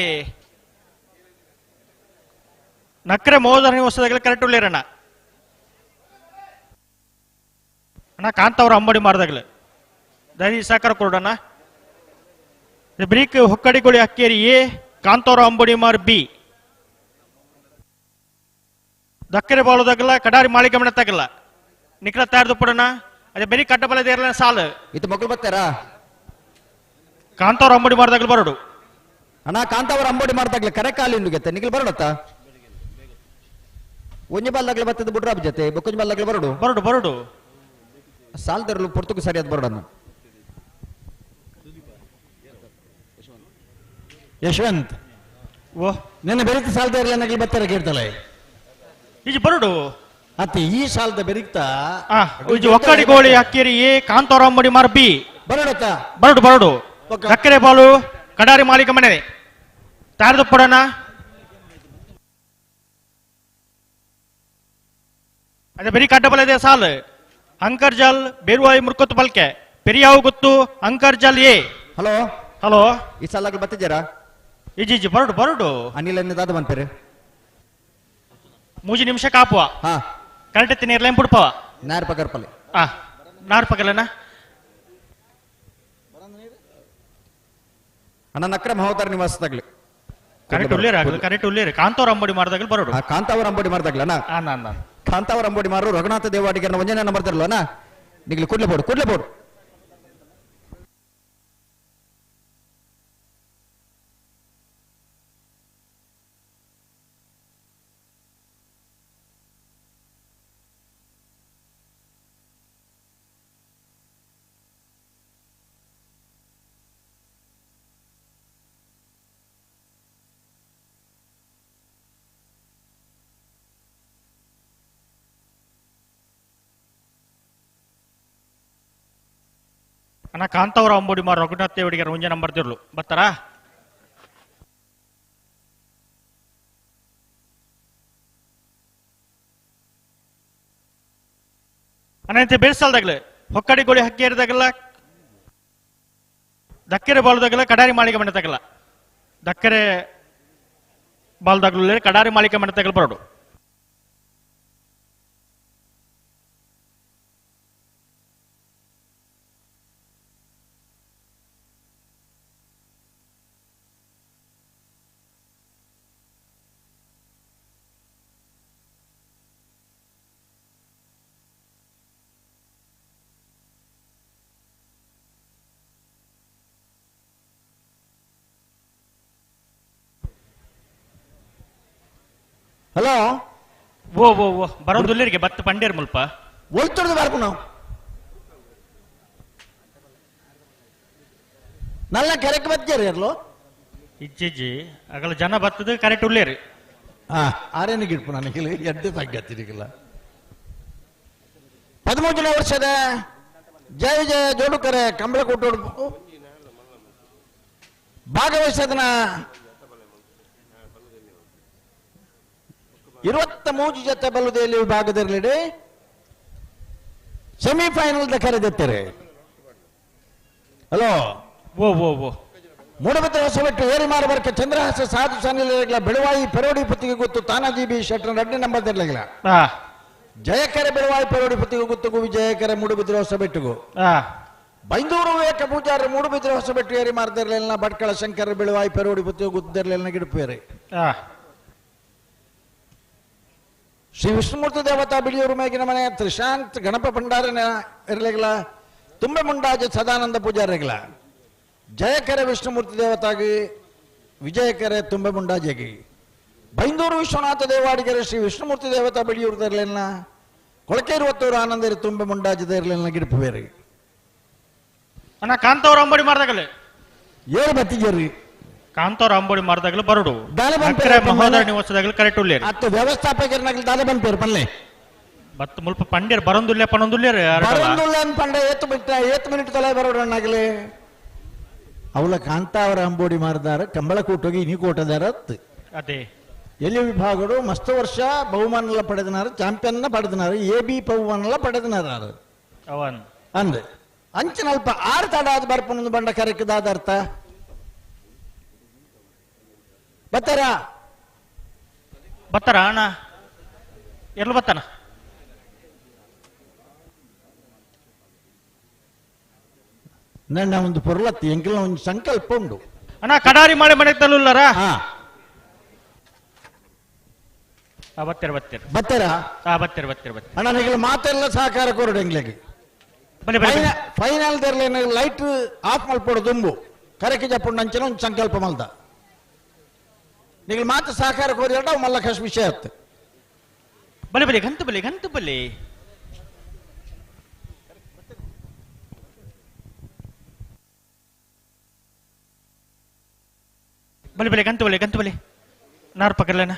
ನಕ್ರೆ ಮೋದರ ನಿವಾಸದಾಗಲೇ ಕರೆಕ್ಟ್ ಉಳ್ಳೇರಣ್ಣ. ಅಣ್ಣ ಕಾಂತವ್ರು ಅಂಬಡಿ ಮಾಡ್ದಾಗಲೇ ದರಿ ಸಹಕಾರ ಕೊಡೋಣ. ಬ್ರೀಕ್ ಹೊಕ್ಕಡಿಗೋಳಿ ಅಕ್ಕೇರಿ ಎ, ಕಾಂತವ್ರ ಅಂಬಡಿ ಮಾರ್ ಬಿ. ದಕ್ಕರೆ ಬಾಳುದಾಗಲ್ಲ ಕಡಾರಿ ಮಾಳಿಗೆ ಮನೆ ತಗಲ್ಲ ನಿಖಲ ತಯಾರ್ದು ಪಡೋಣ. ಅದೇ ಬರೀ ಕಡ್ಡಬಲ ಇರಲ್ಲ ಸಾಲು ಇದು ಮಕ್ಕಳು ಬರ್ತಾರಾ? ಕಾಂತವ್ರ ಅಂಬಡಿ ಮಾಡ್ದಾಗಲೇ ಬರೋಡು. ಅಣ್ಣ ಕಾಂತಾವರ ಅಂಬೋಡಿ ಮಾಡ್ದಾಗ್ಲೆ ಕರೆ ಕಾಲಿ ನುಗ್ಗತ್ತೆ ನಿಖಲ್ ಬರೋಡತ್ತ ಒಂಜಿ ಬಾಲ್ದಾಗ್ಲೆ ಬರ್ತದೆ ಬುಡ್ರಾಬ್ ಜೊತೆ ಬೊಕ್ಕೊಂಜಿ ಬಾಲ್ದಾಗ್ಲೆ ಬರೋಡು ಬರೋಡು ಬರೋಡು ಸಾಲ್ದರ್ಲು ಪೊರ್ತುಕು ಸರಿಯಾದ ಬರೋಡನ್ನ. ಯಶವಂತ್ ಓ ನಿನ್ನ ಬೆರಿತ ಸಾಲದ ಇರಲ್ಲ ನಗಲಿ ಬತ್ತರ ಕೇಳ್ತಲ್ಲ ಈಜಿ ಬರೋಡು ಅತ್ತೆ ಈ ಸಾಲದ ಬೆರಿಕ್ತಾ ಈಜಿ ಒಕ್ಕಡಿ ಗೋಳಿ ಅಕ್ಕೇರಿ ಎ, ಕಾಂತಾವರ ಅಂಬಡಿ ಮಾರ್ ಬಿ. ಬರೋಡತ್ತ ಬರೋಡು ಬರೋಡು. ಸಕ್ಕರೆ ಬಾಲು ಕಡಾರಿ ಮಾಲಿಕ ಮನೆ ತಾರದು ಪಡೋಣ. ಅದೇ ಬರೀ ಕಡ್ಡಬಲ ಇದೆ ಸಾಲು. ಅಂಕರ್ಜಾಲ್ ಬೇರುವಾಯಿ ಮುರ್ಕೊತ್ತು ಬಲ್ಕೆ ಪೆರಿಯಾವು ಗೊತ್ತು ಅಂಕರ್ಜಾಲ್ A. Hello hello ಈ ಸಾಲಾಗ್ಲಿ ಬತ್ತಿದ್ದೀರಾ? ಇಜಿ ಇಜಿ ಬರೋಡು ಬರೋಡು. ಅನಿಲ್ ದಾದ ಬಂತಾರೆ ಮೂಜಿ ನಿಮಿಷ ಕಾಪುವ ಕರೆಕ್ಟ್ ಎತ್ತಿ ನೀರ್ಲೇನ್ ಪುಡ್ಪವ ನಾರ್ ಪಗರ್ಪಲ್ಲಿ ನಾರ್ ಪಗಲನ. ಅಣ್ಣ ನಕ್ರ ಮಹೋದರ ನಿವಾಸದಾಗ್ಲಿ ಕರೆಕ್ಟ್ ಉಳ್ಳೇರು ಆಗಲಿ ಕರೆಕ್ಟ್ ಉಳ್ಳೇರು. ಕಾಂತವ್ರ ಅಂಬಡಿ ಮಾಡ್ದಾಗಲಿ ಬರೋಡು. ಕಾಂತಾವರ ಅಂಬಡಿ ಮಾಡ್ದಾಗ್ಲ ಅಣ್ಣ? ಕಾಂತಾವರ ಅಂಬೋಡಿ ಮಾರು ರಘುನಾಥ ದೇವಾಡಿಗರನ್ನ ಒಂಜನೇ ನಂಬರ್ ತರಲ್ಲ ಅಣ್ಣ? ನಿಗ್ಲಿ ಕೂಡ್ಲೆ ಬೋಡು ಕೂಡ್ಲೆ ಬೋಡು. ಅಣ್ಣ ಕಾಂತಾವರ ಅಂಬೋಡಿ ಮಾರು ರಘುನಾಥ್ ದೇವಡಿಗರ ಒಂಜೆ ನಂಬರ್ ತಿರ್ಲು ಬರ್ತಾರಾ? ಅಣ್ಣ ಇಂತ ಬೇಸಾಲ್ದಾಗ್ಲೆ ಹೊಕ್ಕಡಿ ಗೋಳಿ ಹಕ್ಕಿ ಏರಿದಾಗಲ್ಲ ದಕ್ಕರೆ ಬಾಲ್ದಾಗಲ್ಲ ಕಡಾರಿ ಮಾಳಿಗೆ ಮನೆ ತಗಲ್ಲ ದಕ್ಕರೆ ಬಾಲ್ದಾಗ್ಲೂ ಕಡಾರಿ ಮಾಳಿಗೆ ಮನೆ ತಗಲ್ ಬರೋಡು. ಹಲೋ ಓ ಓ ಓ ಬರೋದುಲ್ಲೇರಿಗೆ ಬತ್ತ ಪಂಡೇರ್ ಮುಲ್ಪ ಒಲ್ತೊಡ್ದು ಬರ್ಕು ನಾವು ನಲ್ಲ ಕರೆಕ್ಟ್ ಬತ್ತೇರಿ ಇರ್ಲು ಇಜ್ಜಿಜ್ಜಿ ಅಗಲ ಜನ ಬತ್ತದ ಕರೆಕ್ಟ್ ಉಳ್ಳೇರಿ. ಆರೇನು ಗಿಡ್ಪು ನನಗೆ ಎಡ್ಡೆ ತಗ್ಗತ್ತಿರಿಗಿಲ್ಲ. 13ನೇ ವರ್ಷದ ಜಯ ವಿಜಯ ಜೋಡುಕರೆ ಕಂಬಳಕೋಟು ಭಾಗವಹಿಸದನ 23 ಜೊತೆ ಬಲ್ಲುದೇಲಿ ವಿಭಾಗದಲ್ಲಿ ಸೆಮಿಫೈನಲ್ ಕರೆದಿತ್ತಾರೆ. ಹಲೋ ಓ ಓ ಓ ಮೂಡಬಿದ್ರೆ ಹೊಸಬೆಟ್ಟು ಏರಿಮಾರ ಬರ್ಕೆ ಚಂದ್ರಹಾಸ ಸಾಧು ಸಾನಿಲ ಬೆಳವಾಯಿ ಪೆರೋಡಿ ಪುತ್ತಿಗೆ ಗೊತ್ತು ತಾನಾಜಿ ಬಿ ಶೆಟ್ಟರ್ 2 ನಂಬರ್ ಇರಲಿಲ್ಲ. ಜಯಕರೆ ಬೆಳವಾಯಿ ಪೆರೋಡಿ ಪುತ್ತಿಗೆ ಗೊತ್ತುಗು ವಿಜಯಕರೆ ಮೂಡುಬಿದ್ರೆ ಹೊಸಬೆಟ್ಟಿಗೂ ಬೈಂದೂರು ವಿವೇಕ ಪೂಜಾರಿ ಮೂಡುಬಿದ್ರೆ ಹೊಸಬೆಟ್ಟು ಏರಿ ಮಾರ್ದಿರ್ಲಿಲ್ಲ ಭಟ್ಕಳ ಶಂಕರ ಬೆಳವಾಯಿ ಪೆರೋಡಿ ಪುತ್ತಿಗೆ ಗೊತ್ತಿರಲಿಲ್ಲ ಗಿಡಪೇರಿ. ಶ್ರೀ ವಿಷ್ಣುಮೂರ್ತಿ ದೇವತಾ ಬಿಳಿಯೂರು ಮೇಗಿನ ಮನೆ ತ್ರಿಶಾಂತ್ ಗಣಪ ಭಂಡಾರನ ಇರಲಿಲ್ಲ ತುಂಬೆ ಮುಂಡಾಜೆ ಸದಾನಂದ ಪೂಜಾರಿಗಳ ಜಯಕರೆ ವಿಷ್ಣುಮೂರ್ತಿ ದೇವತಾಗಿ ವಿಜಯಕರೆ ತುಂಬೆ ಮುಂಡಾಜೆಗೆ ಬೈಂದೂರು ವಿಶ್ವನಾಥ ದೇವಾಡಿಗೆರೆ ಶ್ರೀ ವಿಷ್ಣುಮೂರ್ತಿ ದೇವತಾ ಬಿಳಿಯೂರು ಇರಲಿಲ್ಲ ಕೊಳಕೇರುವತ್ತೂರು ಆನಂದರಿ ತುಂಬೆ ಮುಂಡಾಜದ ಇರಲಿಲ್ಲ ಗಿಡಪು ಬೇರೆ. ಅಣ್ಣ ಕಾಂತವ್ರ ಅಂಬಡಿ ಮಾಡ್ದಾಗಲೇ ಏಳು ಬತ್ತಿಜರಿ ಕಾಂತವ್ರ ಅಂಬಡಿ ಮಾಡ್ದಾಗಲೂ ಬರೋಡು ಮಹೋದರ ನಿವಾಸದಾಗಲೂ ಕರೆಕ್ಟ್ ಉಳ್ಳೇರಿ ಅತ್ತ ವ್ಯವಸ್ಥಾಪಕರನಾಗಲಿ ದಾಲೆ ಬಂಪೇರು ಪಲ್ಲೆ ಬತ್ ಮುಲ್ಪ ಪಂಡ್ಯರ್ ಬರಂದುಲ್ಲೆ ಪನೊಂದುಲ್ಲೇರು ಬರಂದುಲ್ಲೆ ಅನ್ ಪಂಡೆ ಏತು ಬಿಟ್ಟ ಏತು ಮಿನಿಟ್ ತಲೆ ಬರೋಡಣ್ಣಾಗಲಿ ಅವಳ ಕಾಂತಾವರ ಅಂಬೋಡಿ ಮಾರದಾರ ಕಂಬಳಕೂಟೋಗಿ ಇನಿ ಕೋಟದಾರ ಅದೇ ಎಲ್ಲಿ ವಿಭಾಗಡು ಮಸ್ತ್ ವರ್ಷ ಬಹುಮಾನಲ್ಲ ಪಡೆದನಾರು ಚಾಂಪಿಯನ್ನ ಪಡೆದನಾರು ಎ ಬಿ ಬಹುಮಾನಲ್ಲ ಪಡೆದನಾರು ಅವನ್ ಅಂದೆ ಅಂಚಿನಲ್ಪ ಆರು ತಡ ಆದ್ ಬರ್ಪುನ ಬಂಡ ಕರೆಕ್ ದಾದ ಅರ್ಥ ಬತ್ತಾರ ಬತ್ತಾರ ಅಣ್ಣ ಎರ್ಲು ಬತ್ತಾನ ನನ್ನ ಒಂದು ಪೊರ್ಲತ್ತಿ ಎಂಕಲ್ನ ಒಂದು ಸಂಕಲ್ಪ ಉಂಡು ಅಣ್ಣ ಕಡಾರಿ ಮಾಡಿ ಮನೆಗೆ ತಲುಲ್ಲರ ಬತ್ತೀರ ಬತ್ತೀರ ಬತ್ತಾರ ಬತ್ತೀರ ಬತ್ತೀರ ಬತ್ತೀರ ಅಣ್ಣ ನಿಗಲ ಮಾತೆಲ್ಲ ಸಹಕಾರ ಕೊರಡು ಎಂಗ್ಲಿಗೆ ಬಲೆ ಬಲೆ ಫೈನಲ್ ದರ್ಲೆ ಲೈಟ್ ಆಫ್ ಮಲ್ಪೊಡು ದುಂಬು ಕರೆಕ್ ಜಪ್ಪುಂಡು ಅಂಚಿನ ಒಂದು ಸಂಕಲ್ಪ ಮಲ್ದ ನಿಗಲ ಮಾತು ಸಹಕಾರ ಕೋರಿಯಡ ಅವು ಮಲ್ಲ ಕಷ್ಟ ವಿಷಯ ಆತು ಬಲೆ ಬಲೆ ಗಂತು ಬಲೆ ಗಂತು ಬಲೆ ಬಲೆ ಬಲೆ ಗಂತು ಬಲೆ ಗಂತು ಬಲೆ ನಾರು ಪಕರ್ಲೇನ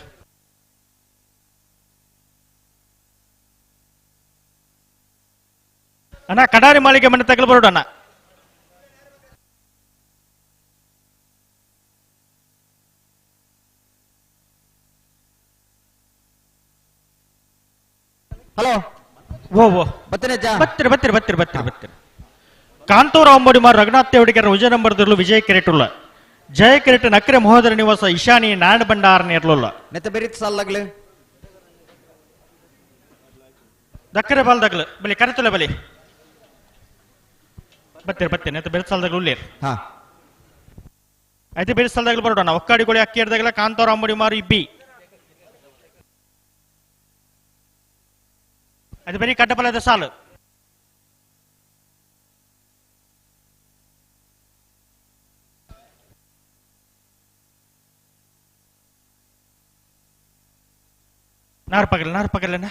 ಅಣ್ಣ ಕಡಾರಿ ಮಾಳಿಗೆ ಮನೆ ತಗಲು ಬರೋಣ ಅಣ್ಣ ಹಲೋ ಓ ಓ ಬತ್ತೇನೆ ಬತ್ತಿರ ಬತ್ತಿರ ಬತ್ತಿರ ಬತ್ತಿರ ಬತ್ತಿರ ಕಾಂತೂರ ಅಂಬೋಡಿಮಾರ್ ರಘುನಾಥ್ ದೇವಡಿಗರ ವಿಜಯ ನಂಬರ್ ದಿರ್ಲು ವಿಜಯ ಕೆರೆಟುಲ್ಲ ಜಯ ಕೆರೆಟ್ ನಕ್ರೆ ಮಹೋದರ ನಿವಾಸ ಇಶಾನಿ ನಾರಾಯಣ ಭಂಡಾರ ನೇರ್ಲುಲ್ಲ ನೆತ್ತ ಬೆರಿತ್ ಸಾಲಾಗ್ಲೆ ದಕ್ಕರೆ ಬಾಲ್ದಾಗ್ಲು ಬಲಿ ಕರೆತುಲೆ ಬಲಿ ಬತ್ತೀರ ಬತ್ತೀರ ನೆತ್ತ ಬೆರಿತ್ ಸಾಲ್ದಾಗ್ಲು ಉಳ್ಳೇರ್ ಹಾ ಐತೆ ಬೆರಿತ್ ಸಾಲ್ದಾಗ್ಲು ಬರೋಣ ಒಕ್ಕಾಡಿಗೋಳಿ ಅಕ್ಕಿ ಹಿಡ್ದಾಗಲ ಕಾಂತಾರ ಅಂಬೋಡಿಮಾರು ಇಬ್ಬಿ ಅದು ಬರೀ ಕಡ್ಡಪಲದ ಸಾಲು ನಾರು ಪಗಲ ನಾರು ಪಗಲನ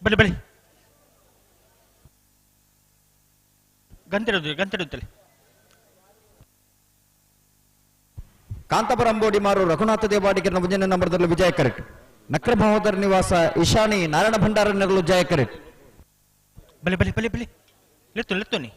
ಬಲಿ ಬಲಿ ಗಂತಿರೋದು ಗಂತಿಡುತ್ತಲೆ ಕಾಂತಾಪುರ ಅಂಬೋಡಿ ಮಾರು ರಘುನಾಥ ದೇವಾಡಿಗರನ ಮುಂದಿನ ನಂಬರ್ದಲ್ಲಿ ವಿಜಯ ಕರೆಕ್ಟ್ ನಕ್ರ ಮಹೋದರ ನಿವಾಸ ಇಶಾನಿ ನಾರಾಯಣ ಭಂಡಾರ ನೆರಳು ಜಯ ಕರೆಕ್ಟ್ ಬಲಿ ಬಲಿ ಬಲಿ ಬಲಿ ಲೆತ್ತು ಲೆತ್ತು ನೀ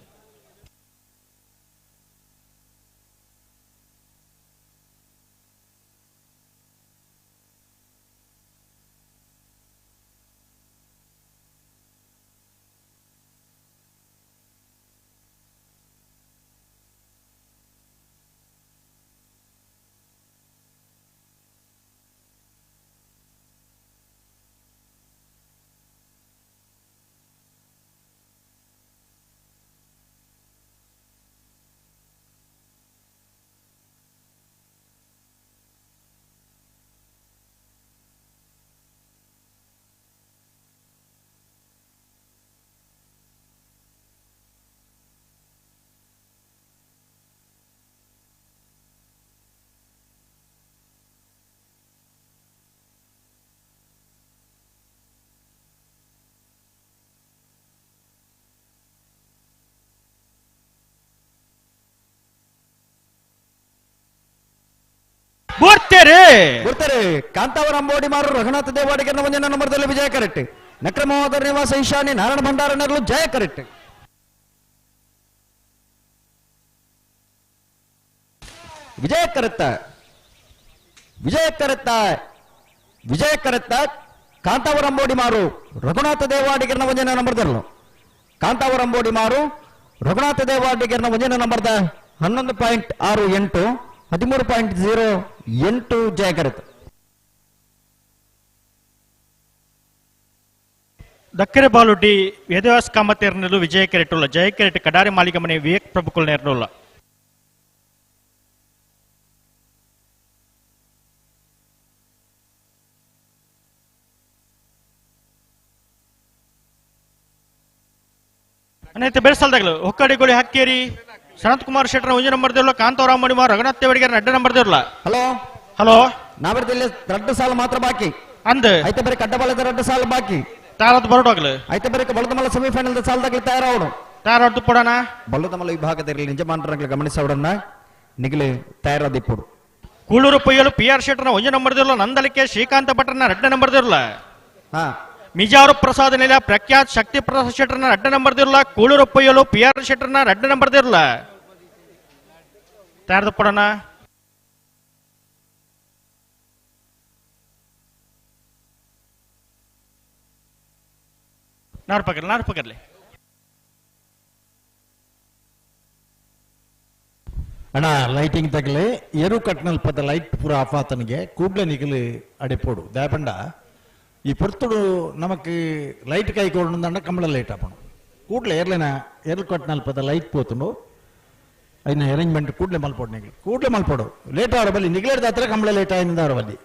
ಬರ್ತಾರೆ ಬರ್ತಾರೆ ಕಾಂತಾವರ ಅಂಬೋಡಿ ಮಾರು ರಘುನಾಥ ದೇವಾಡಿಗರನ ಮುಂದಿನ ನಂಬರ್ದಲ್ಲಿ ವಿಜಯ ಕರೆಕ್ಟ್ ನಕ್ರ ಮಹೋದರ ನಿವಾಸ ಈಶಾನಿ ನಾರಾಯಣ ಭಂಡಾರ ನೆರಳು ಜಯ ಕರೆಕ್ಟ್ ವಿಜಯ ಕರೆತ್ತ ವಿಜಯ ಕರೆತ್ತ ವಿಜಯ ಕರೆತ್ತ ಕಾಂತಾವರ ಅಂಬೋಡಿ ಮಾರು ರಘುನಾಥ ದೇವಾಡಿಗರನ ಒಂದಿನ ನಂಬರ್ದಲ್ಲೂ ಕಾಂತಾವರ ಅಂಬೋಡಿ ಮಾರು ರಘುನಾಥ ದೇವಾಡಿಗರನ ಒಂದಿನ ನಂಬರ್ದ 11.68 13.08 ಜಯ ಕರೆತ ದಕ್ಕರೆ ಬಾಲುಡ್ಡಿ ವೇದವ್ಯಾಸ್ ಕಾಮತೇರ್ನಲ್ಲೂ ವಿಜಯ ಕೆರೆಟುಲ್ಲ ಜಯ ಕೆರೆಟ್ ಕಡಾರಿ ಮಾಲಿಕ ಮನೆ ವಿವೇಕ್ ಪ್ರಭುಕುಲ್ ನೇರ್ನುಲ್ಲ ಅನೈತೆ ಬೆಳೆಸಲ್ದಾಗಲು ಹೊಕ್ಕಡಿಗೋಳಿ ಹಕ್ಕೇರಿ ಸನತ್ ಕುಮಾರ್ ಶೆಟ್ಟರ್ ಒಂಜಿ ನಂಬರ್ ದಿರ್ಲ ಕಾಂತಾವರ ಅಂಬೋಡಿಮಾರ್ ರಘುನಾಥ್ ದೇವಡಿಗರ ರಡ್ಡ ನಂಬರ್ ದಿರ್ಲ. ಹಲೋ ಹಲೋ ನಾವರ್ದಲ್ಲಿ ರಡ್ಡು ಸಾಲು ಮಾತ್ರ ಬಾಕಿ ಅಂದ್ ಐತೆ ಬರೀ ಕಡ್ಡಬಾಲದ ರಡ್ಡು ಸಾಲು ಬಾಕಿ ತಯಾರಾದ ಬರೋಡಾಗ್ಲು ಐತೆ ಬರೀ ಬಲದಮಲ್ಲ ಸೆಮಿಫೈನಲ್ ಸಾಲದಾಗಲಿ ತಯಾರಾವಡು ತಯಾರಾದ್ದು ಪಡೋಣ ಬಲ್ಲದಮಲ್ಲ ವಿಭಾಗದಲ್ಲಿ ನಿಜಮಾನರಂಗ್ಲ ಗಮನಿಸವಡನ್ನ ನಿಗಲಿ ತಯಾರಾದಿಪ್ಪುಡು. ಕೂಳೂರು ಪೊಯ್ಯಲು ಪಿ ಆರ್ ಶೆಟ್ಟರ್ನ ಒಂಜಿ ನಂಬರ್ ದಿರ್ಲ ನಂದಲಿಕೆ ಶ್ರೀಕಾಂತ ಭಟ್ರನ ರಡ್ಡ ನಂಬರ್ ದಿರ್ಲ. ಮಿಜಾರು ಪ್ರಸಾದ್ ನೆಲ ಪ್ರಖ್ಯಾತ್ ಶಕ್ತಿ ಪ್ರಸಾದ್ ಶೆಟ್ಟರ್ನ ರಡ್ಡ ನಂಬರ್ ದಿರ್ಲ. ಕೂಳೂರು ಪೊಯ್ಯಲು ಪಿ ಆರ್ ಶೆಟ್ಟರ್ನ ರಡ್ಡ ನಂಬರ್ ದಿರ್ಲ. ತಯಾರಾದ ಪಡೋಣ. ನಾರು ಪಕಡ್ಲಿ ನಾರು ಪಕಡ್ಲಿ. ಅಣ್ಣ ಲೈಟಿಂಗ್ ತಗಲಿ ಎರು ಕಟ್ನಲ್ಪದ ಲೈಟ್ ಪೂರ ಆಫ್ ಆತನಿಗೆ ಕೂಡ್ಲೆ ನಿಗಲು ಅಡೆಪೋಡು ದಾಪಂಡ ಈ ಪೊರ್ತುಡು ನಮಕ್ ಲೈಟ್ ಕೈ ಕೊಡಂಡ ಕಂಬಳ ಲೈಟ್ ಆಪಣ ಕೂಡ್ಲೆ ಏರ್ಲೆನ ಎರು ಕಟ್ನಲ್ಪದ ಲೈಟ್ ಪೋತುಂಡು అయిన ಅರೇಂಜ್ಮೆಂಟ್ ಕೂಡ್ಲೆ ಮಲ್ಪೋಡು ನಿಗಲು ಕೂಡ್ಲೆ ಮಲ್ಪೋಡು ಲೇಟ್ ಆವರ ಬಲ್ಲಿ ನಿಗಲೇಡ್ದ ಹತ್ರ ಕಂಬಳ ಲೇಟ್ ಆಯ್ದ ಅವರ ಬಲ್ಲಿ.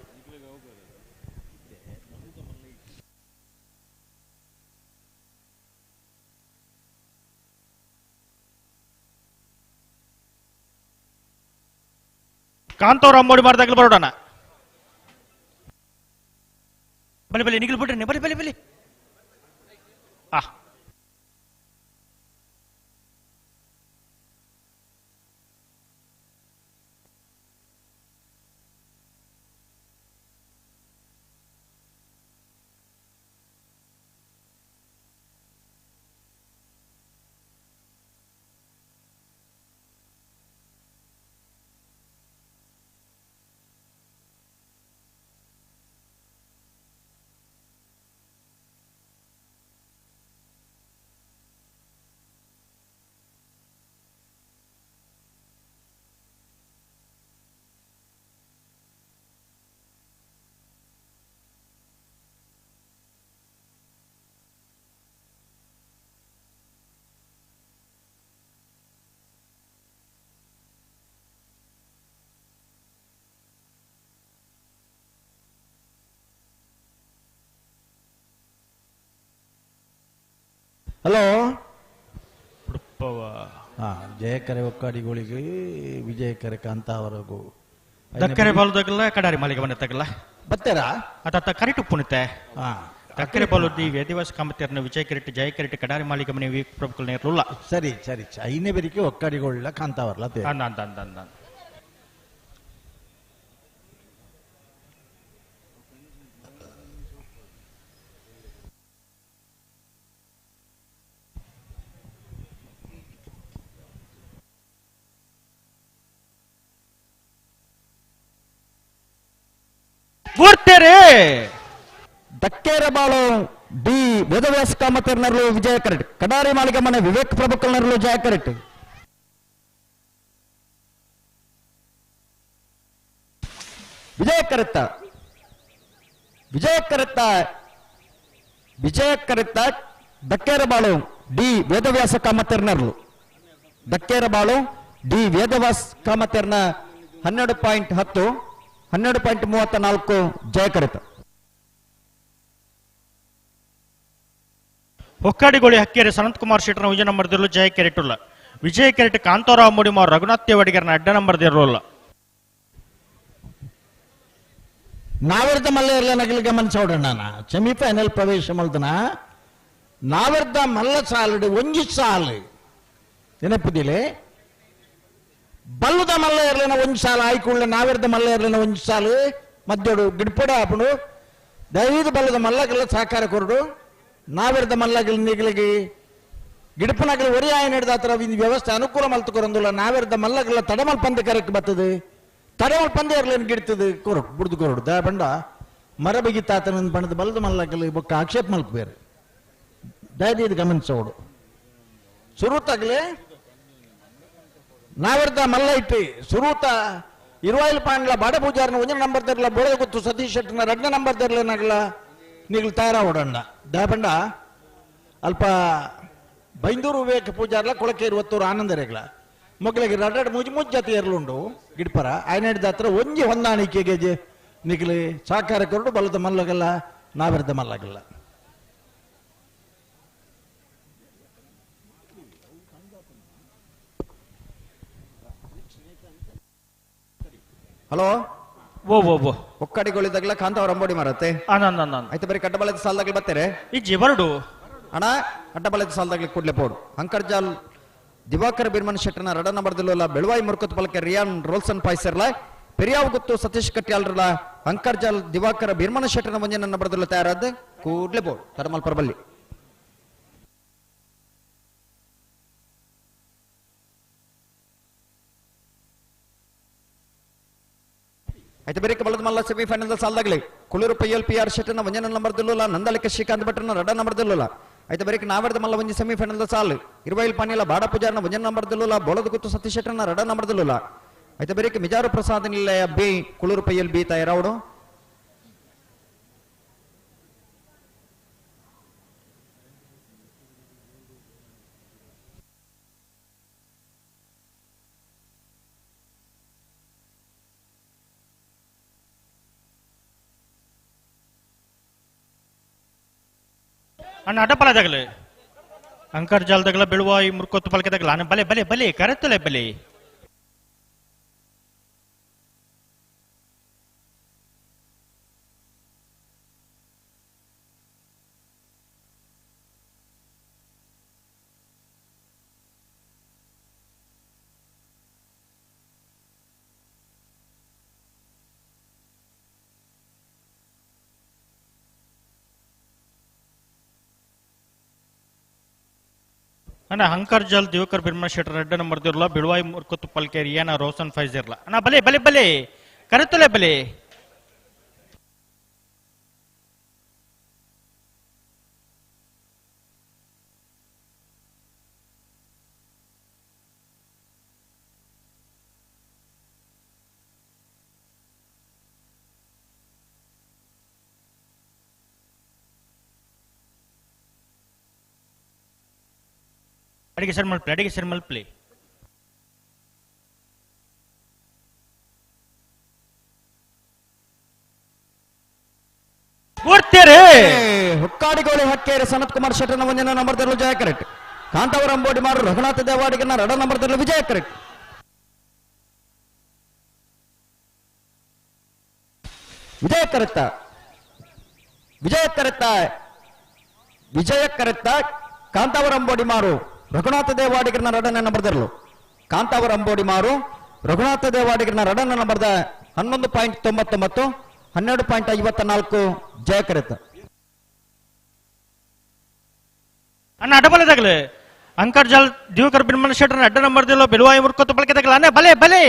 ಕಾಂತವ್ರ ಅಂಬೋಡಿ ಮಾಡಿದಾಗಲೂ ಬರೋಣ. ಬಲಿ ಬಲಿ ನಿಗಿಲ್ ಬಿಡ್ರಿ ಬಲಿ ಬಲಿ ಬಲಿ. ಆ ಹಲೋ ಜಯಕರೆ ಒಕ್ಕಾಡಿಗಳಿಗೆ ವಿಜಯಕರೆ ಕಾಂತಾವರಗು ದಕ್ಕರೆ ಬಾಲುದಾಗಲ್ಲ ಕಡಾರಿ ಮಾಲಿಗೆ ಬಂದ ತಗಲ್ಲ ಬತ್ತೇರಾ ಅತ್ತ ಕರೆಕ್ಟ್ ಪುಣಿತೆ ದಕ್ಕರೆ ಬಾಲು the Vedavyasa ಕಾಮತೇರ್ನ ವಿಜಯ ಕಿರೀಟ ಜಯ ಕಿರೀಟ ಕಡಾರಿ ಮಾಲಿಗೆ ಮನೆ ವಿ ಪ್ರಭುಕಲ್ ನೇರ್ಲುಲ್ಲ. ಸರಿ ಸರಿ ಐನೇ ಬೆರಿಕೆ ಒಕ್ಕಾಡಿಗೊಳ್ಳ ಕಾಂತಾವರ್ಲ ಅಂದ ಅಂದ ಅಂದ ಅಂದ ದಕ್ಕೇರಬಾಳು ಡಿ ವೇದವ್ಯಾಸ ಕಾಮತೇರ್ನರ್ಲು ವಿಜಯ ಕರೆಟ್ ಕಡಾರಿ ಮಾಳಿಗೆ ಮನೆ ವಿವೇಕ್ ಪ್ರಭುಕಲ್ನರ್ಲು ಜಯ ಕರೆಟ್. ವಿಜಯ ಕರೆತ್ತ ವಿಜಯ ಕರೆತ್ತ ವಿಜಯ ಕರೆತ್ತ ದಕ್ಕೇರಬಾಳು ಡಿ ವೇದವ್ಯಾಸ ಕಾಮತೇರ್ನರ್ಲು ದಕ್ಕೇರಬಾಳು ಡಿ ವೇದವ್ಯಾಸ ಕಾಮತೇರ್ನ 12.10 12.34 ಜಯ ಕರೆತ. ಹೊಕ್ಕಾಡಿಗೋಳಿ ಹಕ್ಕೇರಿ ಸನತ್ ಕುಮಾರ್ ಶೆಟ್ಟರ್ನ ವಿಜಯ ನಂಬರ್ ದಿರಲು ಜಯ ಕೆರೆಟುಲ್ಲ ವಿಜಯ ಕೆರೆಟ್ ಕಾಂತಾರಾವ್ ಮುಡಿಮಾರ್ ರಘುನಾಥ್ ದೇವಡಿಗರನ ಅಡ್ಡ ನಂಬರ್ ದಿರಲುಲ್ಲ. ನಾವೆರ್ದ ಮಲ್ಲ ನಗಲಿ ಗಮನಿಸೋಡಣ್ಣ ಸೆಮಿಫೈನಲ್ ಪ್ರವೇಶ ಮಲ್ದನ ನಾವೆರ್ದ ಮಲ್ಲ ಸಾಲುಡು ಒಂಜಿ ಸಾಲು ನೆನಪುದಿಲೆ ಬಲ್ಲುದ ಮಲ್ಲ ಇರ್ಲಿನ ಒಂಜಿ ಸಾಲು ಆಯ್ಕೊಳ್ಳ ನಾವೆರ್ದ ಮಲ್ಲ ಇರ್ಲಿನ ಒಂಜಿ ಸಾಲು ಮಧ್ಯೋಡು ಗಿಡ್ಪೊಡ ಆಪುಂಡು ದಯವಿದು ಬಲ್ಲದ ಮಲ್ಲಗೆಲ್ಲ ಸಹಕಾರ ಕೊರಡು ನಾವೆರ್ದ ಮಲ್ಲಗಲ್ ನಿಗಲಿಗೆ ಗಿಡಪನಗಲಿ ಒರಿ ಆಯ ನಡೆದ ಆತರ ವ್ಯವಸ್ಥೆ ಅನುಕೂಲ ಮಲ್ತುಕೊರಂದುಲ್ಲ ನಾವೆರ್ದ ಮಲ್ಲಗಲ್ಲ ತಡಮಲ್ ಪಂದ್ಯ ಕರೆಕ್ಟ್ ಬರ್ತದೆ ತಡಮಲ್ ಪಂದ್ಯ ಇರ್ಲೇನು ಗಿಡ್ತದೆ ಕೊರಡು ಬುಡ್ದು ಕೊರಡು ದಯ ಬಂಡ ಮರ ಬಿಗಿತಾತನ ಬಣ್ಣದ ಬಲ್ಲದ ಮಲ್ಲಗಲಿ ಬೊಕ್ಕ ಆಕ್ಷೇಪ ಮಲ್ಪೇರು ದಯದೀದು ಗಮನಿಸೋಡು ಸುರುತಾಗಲೇ ನಾವೆರ್ದ ಮಲ್ಲ ಇಟ್ಟು ಸುರೂತ ಇರುವಾಯಿಲ್ ಪಾಂಡ್ಲ ಬಾಡ ಪೂಜಾರನ ಒಂಜಿ ನಂಬರ್ ತರಲ ಬೋಳದ ಗೊತ್ತು ಸತೀಶ್ ಶೆಟ್ಟನ ರಡ್ಡ ನಂಬರ್ ತರಲೇನಾಗಲ ನೀಗಳು ತಯಾರ ಓಡಣ್ಣ ದಾಬಂಡ ಅಲ್ಪ ಬೈಂದೂರು ವಿವೇಕ ಪೂಜಾರ್ಲ ಕೊಳಕೇರಿ ಒತ್ತೂರು ಆನಂದರೇಗ್ಲ ಮೊಗ್ಲಿಗೆ ರಡ್ಡ ಮುಜಿ ಮುಜ್ಜು ಜಾತಿ ಏರ್ಲುಂಡು ಗಿಡ್ಪರ ಆಯ್ನಾಡಿದ ಹತ್ರ ಒಂಜಿ ಹೊಂದಾಣಿಕೆಗೆ ನಿಗಲಿ ಸಹಕಾರ ಕೊರಡು ಬಲದ ಮಲ್ಲಗಲ್ಲ ನಾವೆರ್ದ ಮಲ್ಲಗಲ್ಲ. Hello ಓ ಓ ಓ ಒಕ್ಕಡಿಗಳಿದ್ದಾಗಲ ಕಾಂತಾವರ ಅಂಬೋಡಿ ಮಾರತ್ತೆ. ಆಯ್ತು ಬರೀ ಕಡ್ಡಬಾಳದ ಸಾಲದಾಗ್ಲಿ ಬರ್ತಾರೆ ಇಜ್ಜಿ ಬರಡು ಅಣ್ಣ. ಕಡ್ಡಬಾಳದ ಸಾಲದಾಗ್ಲಿ ಕೂಡ್ಲೆ ಪೋಡು. ಅಂಕರ್ಜಾಲ್ ದಿವಾಕರ್ ಬಿರ್ಮನ್ ಶೆಟ್ಟರ್ನ ರಡ ನಂಬರ್ ದಿಲ್ಲಲ್ಲ ಬೆಳವಾಯಿ ಮುರ್ಕತ್ ಪಲಕೆ ರಿಯಾನ್ ರೋಲ್ಸನ್ ಪಾಯ್ಸರ್ಲ ಪೆರಿಯಾವ್ ಗುತ್ತು ಸತೀಶ್ ಕಟ್ಯಾಲ್ರಲ ಅಂಕರ್ಜಾಲ್ ದಿವಾಕರ ಬಿರ್ಮನ್ ಶೆಟ್ಟರ್ನ ಒಂಜನ ನಂಬರ್ ದಿಲ್ಲ ತಯಾರಾದ ಕೂಡ್ಲೆ ಬೋರ್ಡ್ ತಡಮಲ್ ಪರಬಲ್ಲಿ. ಆಯ್ತು ಬೇರೆ ಬಲದ ಮಲ್ಲ ಸೆಮಿಫೈನಲ್ ಸಾಲದಾಗಲಿ ಕುಳೂರು ಪೈಯಲ್ ಪಿ ಆರ್ ಶೆಟ್ಟರ್ನ ಒಂಜನ ನಂಬರ್ ದಿಲ್ಲಲ್ಲ ನಂದಲಿಕ ಶ್ರೀಕಾಂತ್ ಭಟ್ರನ ರಡ ನಂಬರ್ ದಿಲ್ಲಲ್ಲ. ಆಯ್ತು ಬರೀಕ್ ನಾವರ್ದ ಮಲ್ಲ ಒಂಜಿ ಸೆಮಿಫೈನಲ್ ಸಾಲು ಇರುವೈಲ್ ಪಾನಿಲ ಬಾಡ ಪೂಜಾರನ ಒಂಜನ ನಂಬರ್ ದಿಲ್ಲಲ್ಲ ಬೋಳದ ಗುತ್ತು ಸತೀಶ್ ಶೆಟ್ಟರ್ನ ರಡ ನಂಬರ್ ದಿಲ್ಲಲ್ಲ. ಆಯ್ತು ಬರೀಕ್ ಮಿಜಾರು ಪ್ರಸಾದ್ ನಿಲಯ ಬಿ ಕುಳೂರು ಪೈಯಲ್ ಬಿ ತಯಾರಾವಡು. ಅಣ್ಣ ಅಡ್ಡಪಲ ತಗಲೆ ಅಂಕರ್ ಜಾಲ್ ತಗಲ ಬೆಳುವಾಯಿ ಮುರ್ಕೊತ್ತು ಪಲಕೆ ತಗಲ ಅಣ್ಣ ಬಲೆ ಬಲೆ ಬಲೆ ಕರೆತ್ತಲೆ ಬಲೆ. ಅಣ್ಣ ಹಂಕರ್ ಜಾಲ್ ದಿವಾಕರ್ ಬಿರ್ಮಾ ಶೆಟ್ಟರ್ ರೆಡ್ಡ ನಂಬರ್ ದಿರ್ಲ ಬಿಳುವಾಯಿ ಮುರ್ಕೊತ್ತು ಪಲ್ಕೆ ರಿಯಾನ ರೋಸನ್ ಫೈಜರ್ಲ ಅಣ್ಣ ಬಲೆ ಬಲೆ ಬಲೆ ಕರೆತ್ತಲೆ ಬಲೆ. ಅಡಿಗೆ ಸರ್ ಮಲ್ಪ್ಲೆ ಅಡಿಗೆ ಸರ್ ಮಲ್ಪ್ಲೆ. ಓಡ್ತೇರೆ ಹೊಕ್ಕಾಡಿಗೋಳಿ ಹಕ್ಕೇರಿ ಸನತ್ ಕುಮಾರ್ ಶೆಟ್ಟರ್ನ ಒಂದಿನ ನಂಬರ್ ತರಲು ಜಯ ಕರೆಕ್ಟ್. ಕಾಂತಾವರ ಅಂಬೋಡಿ ಮಾರು ರಘುನಾಥ ದೇವಾಡಿಗನ ರಡ ನಂಬರ್ ತರಲು ವಿಜಯ ಕರೆಕ್ಟ್. ವಿಜಯ ಕರೆಕ್ತ ವಿಜಯ ಕರೆಕ್ತ ವಿಜಯ ಕರೆಕ್ತ ಕಾಂತಾವರ ಅಂಬೋಡಿ ಮಾರು ರಘುನಾಥ ದೇವಾಡಿಗರನ ರಡನ ನಂಬರ್ ತರಲು. ಕಾಂತಾವರ ಅಂಬೋಡಿ ಮಾರು ರಘುನಾಥ ದೇವಾಡಿಗರನ ರಡನ ನಂಬರ್ದ 11.99 12.54 ಜಯ ಕರೆತ. ಅಣ್ಣ ಅಡ್ಡಬಲೆ ತಗಲೆ ಅಂಕರ್ ಜಾಲ್ ದಿವಾಕರ್ ಬಿರ್ಮನ್ ಶೆಟ್ಟರ್ನ ಅಡ್ಡ ನಂಬರ್ ದಿಲ್ಲ ಬೆಳುವಾಯಿ ಮುರ್ಕೊತ್ತು ಪಲಕೆ ತಗಲ ಅಣ್ಣ ಬಲೆ ಬಲೆ.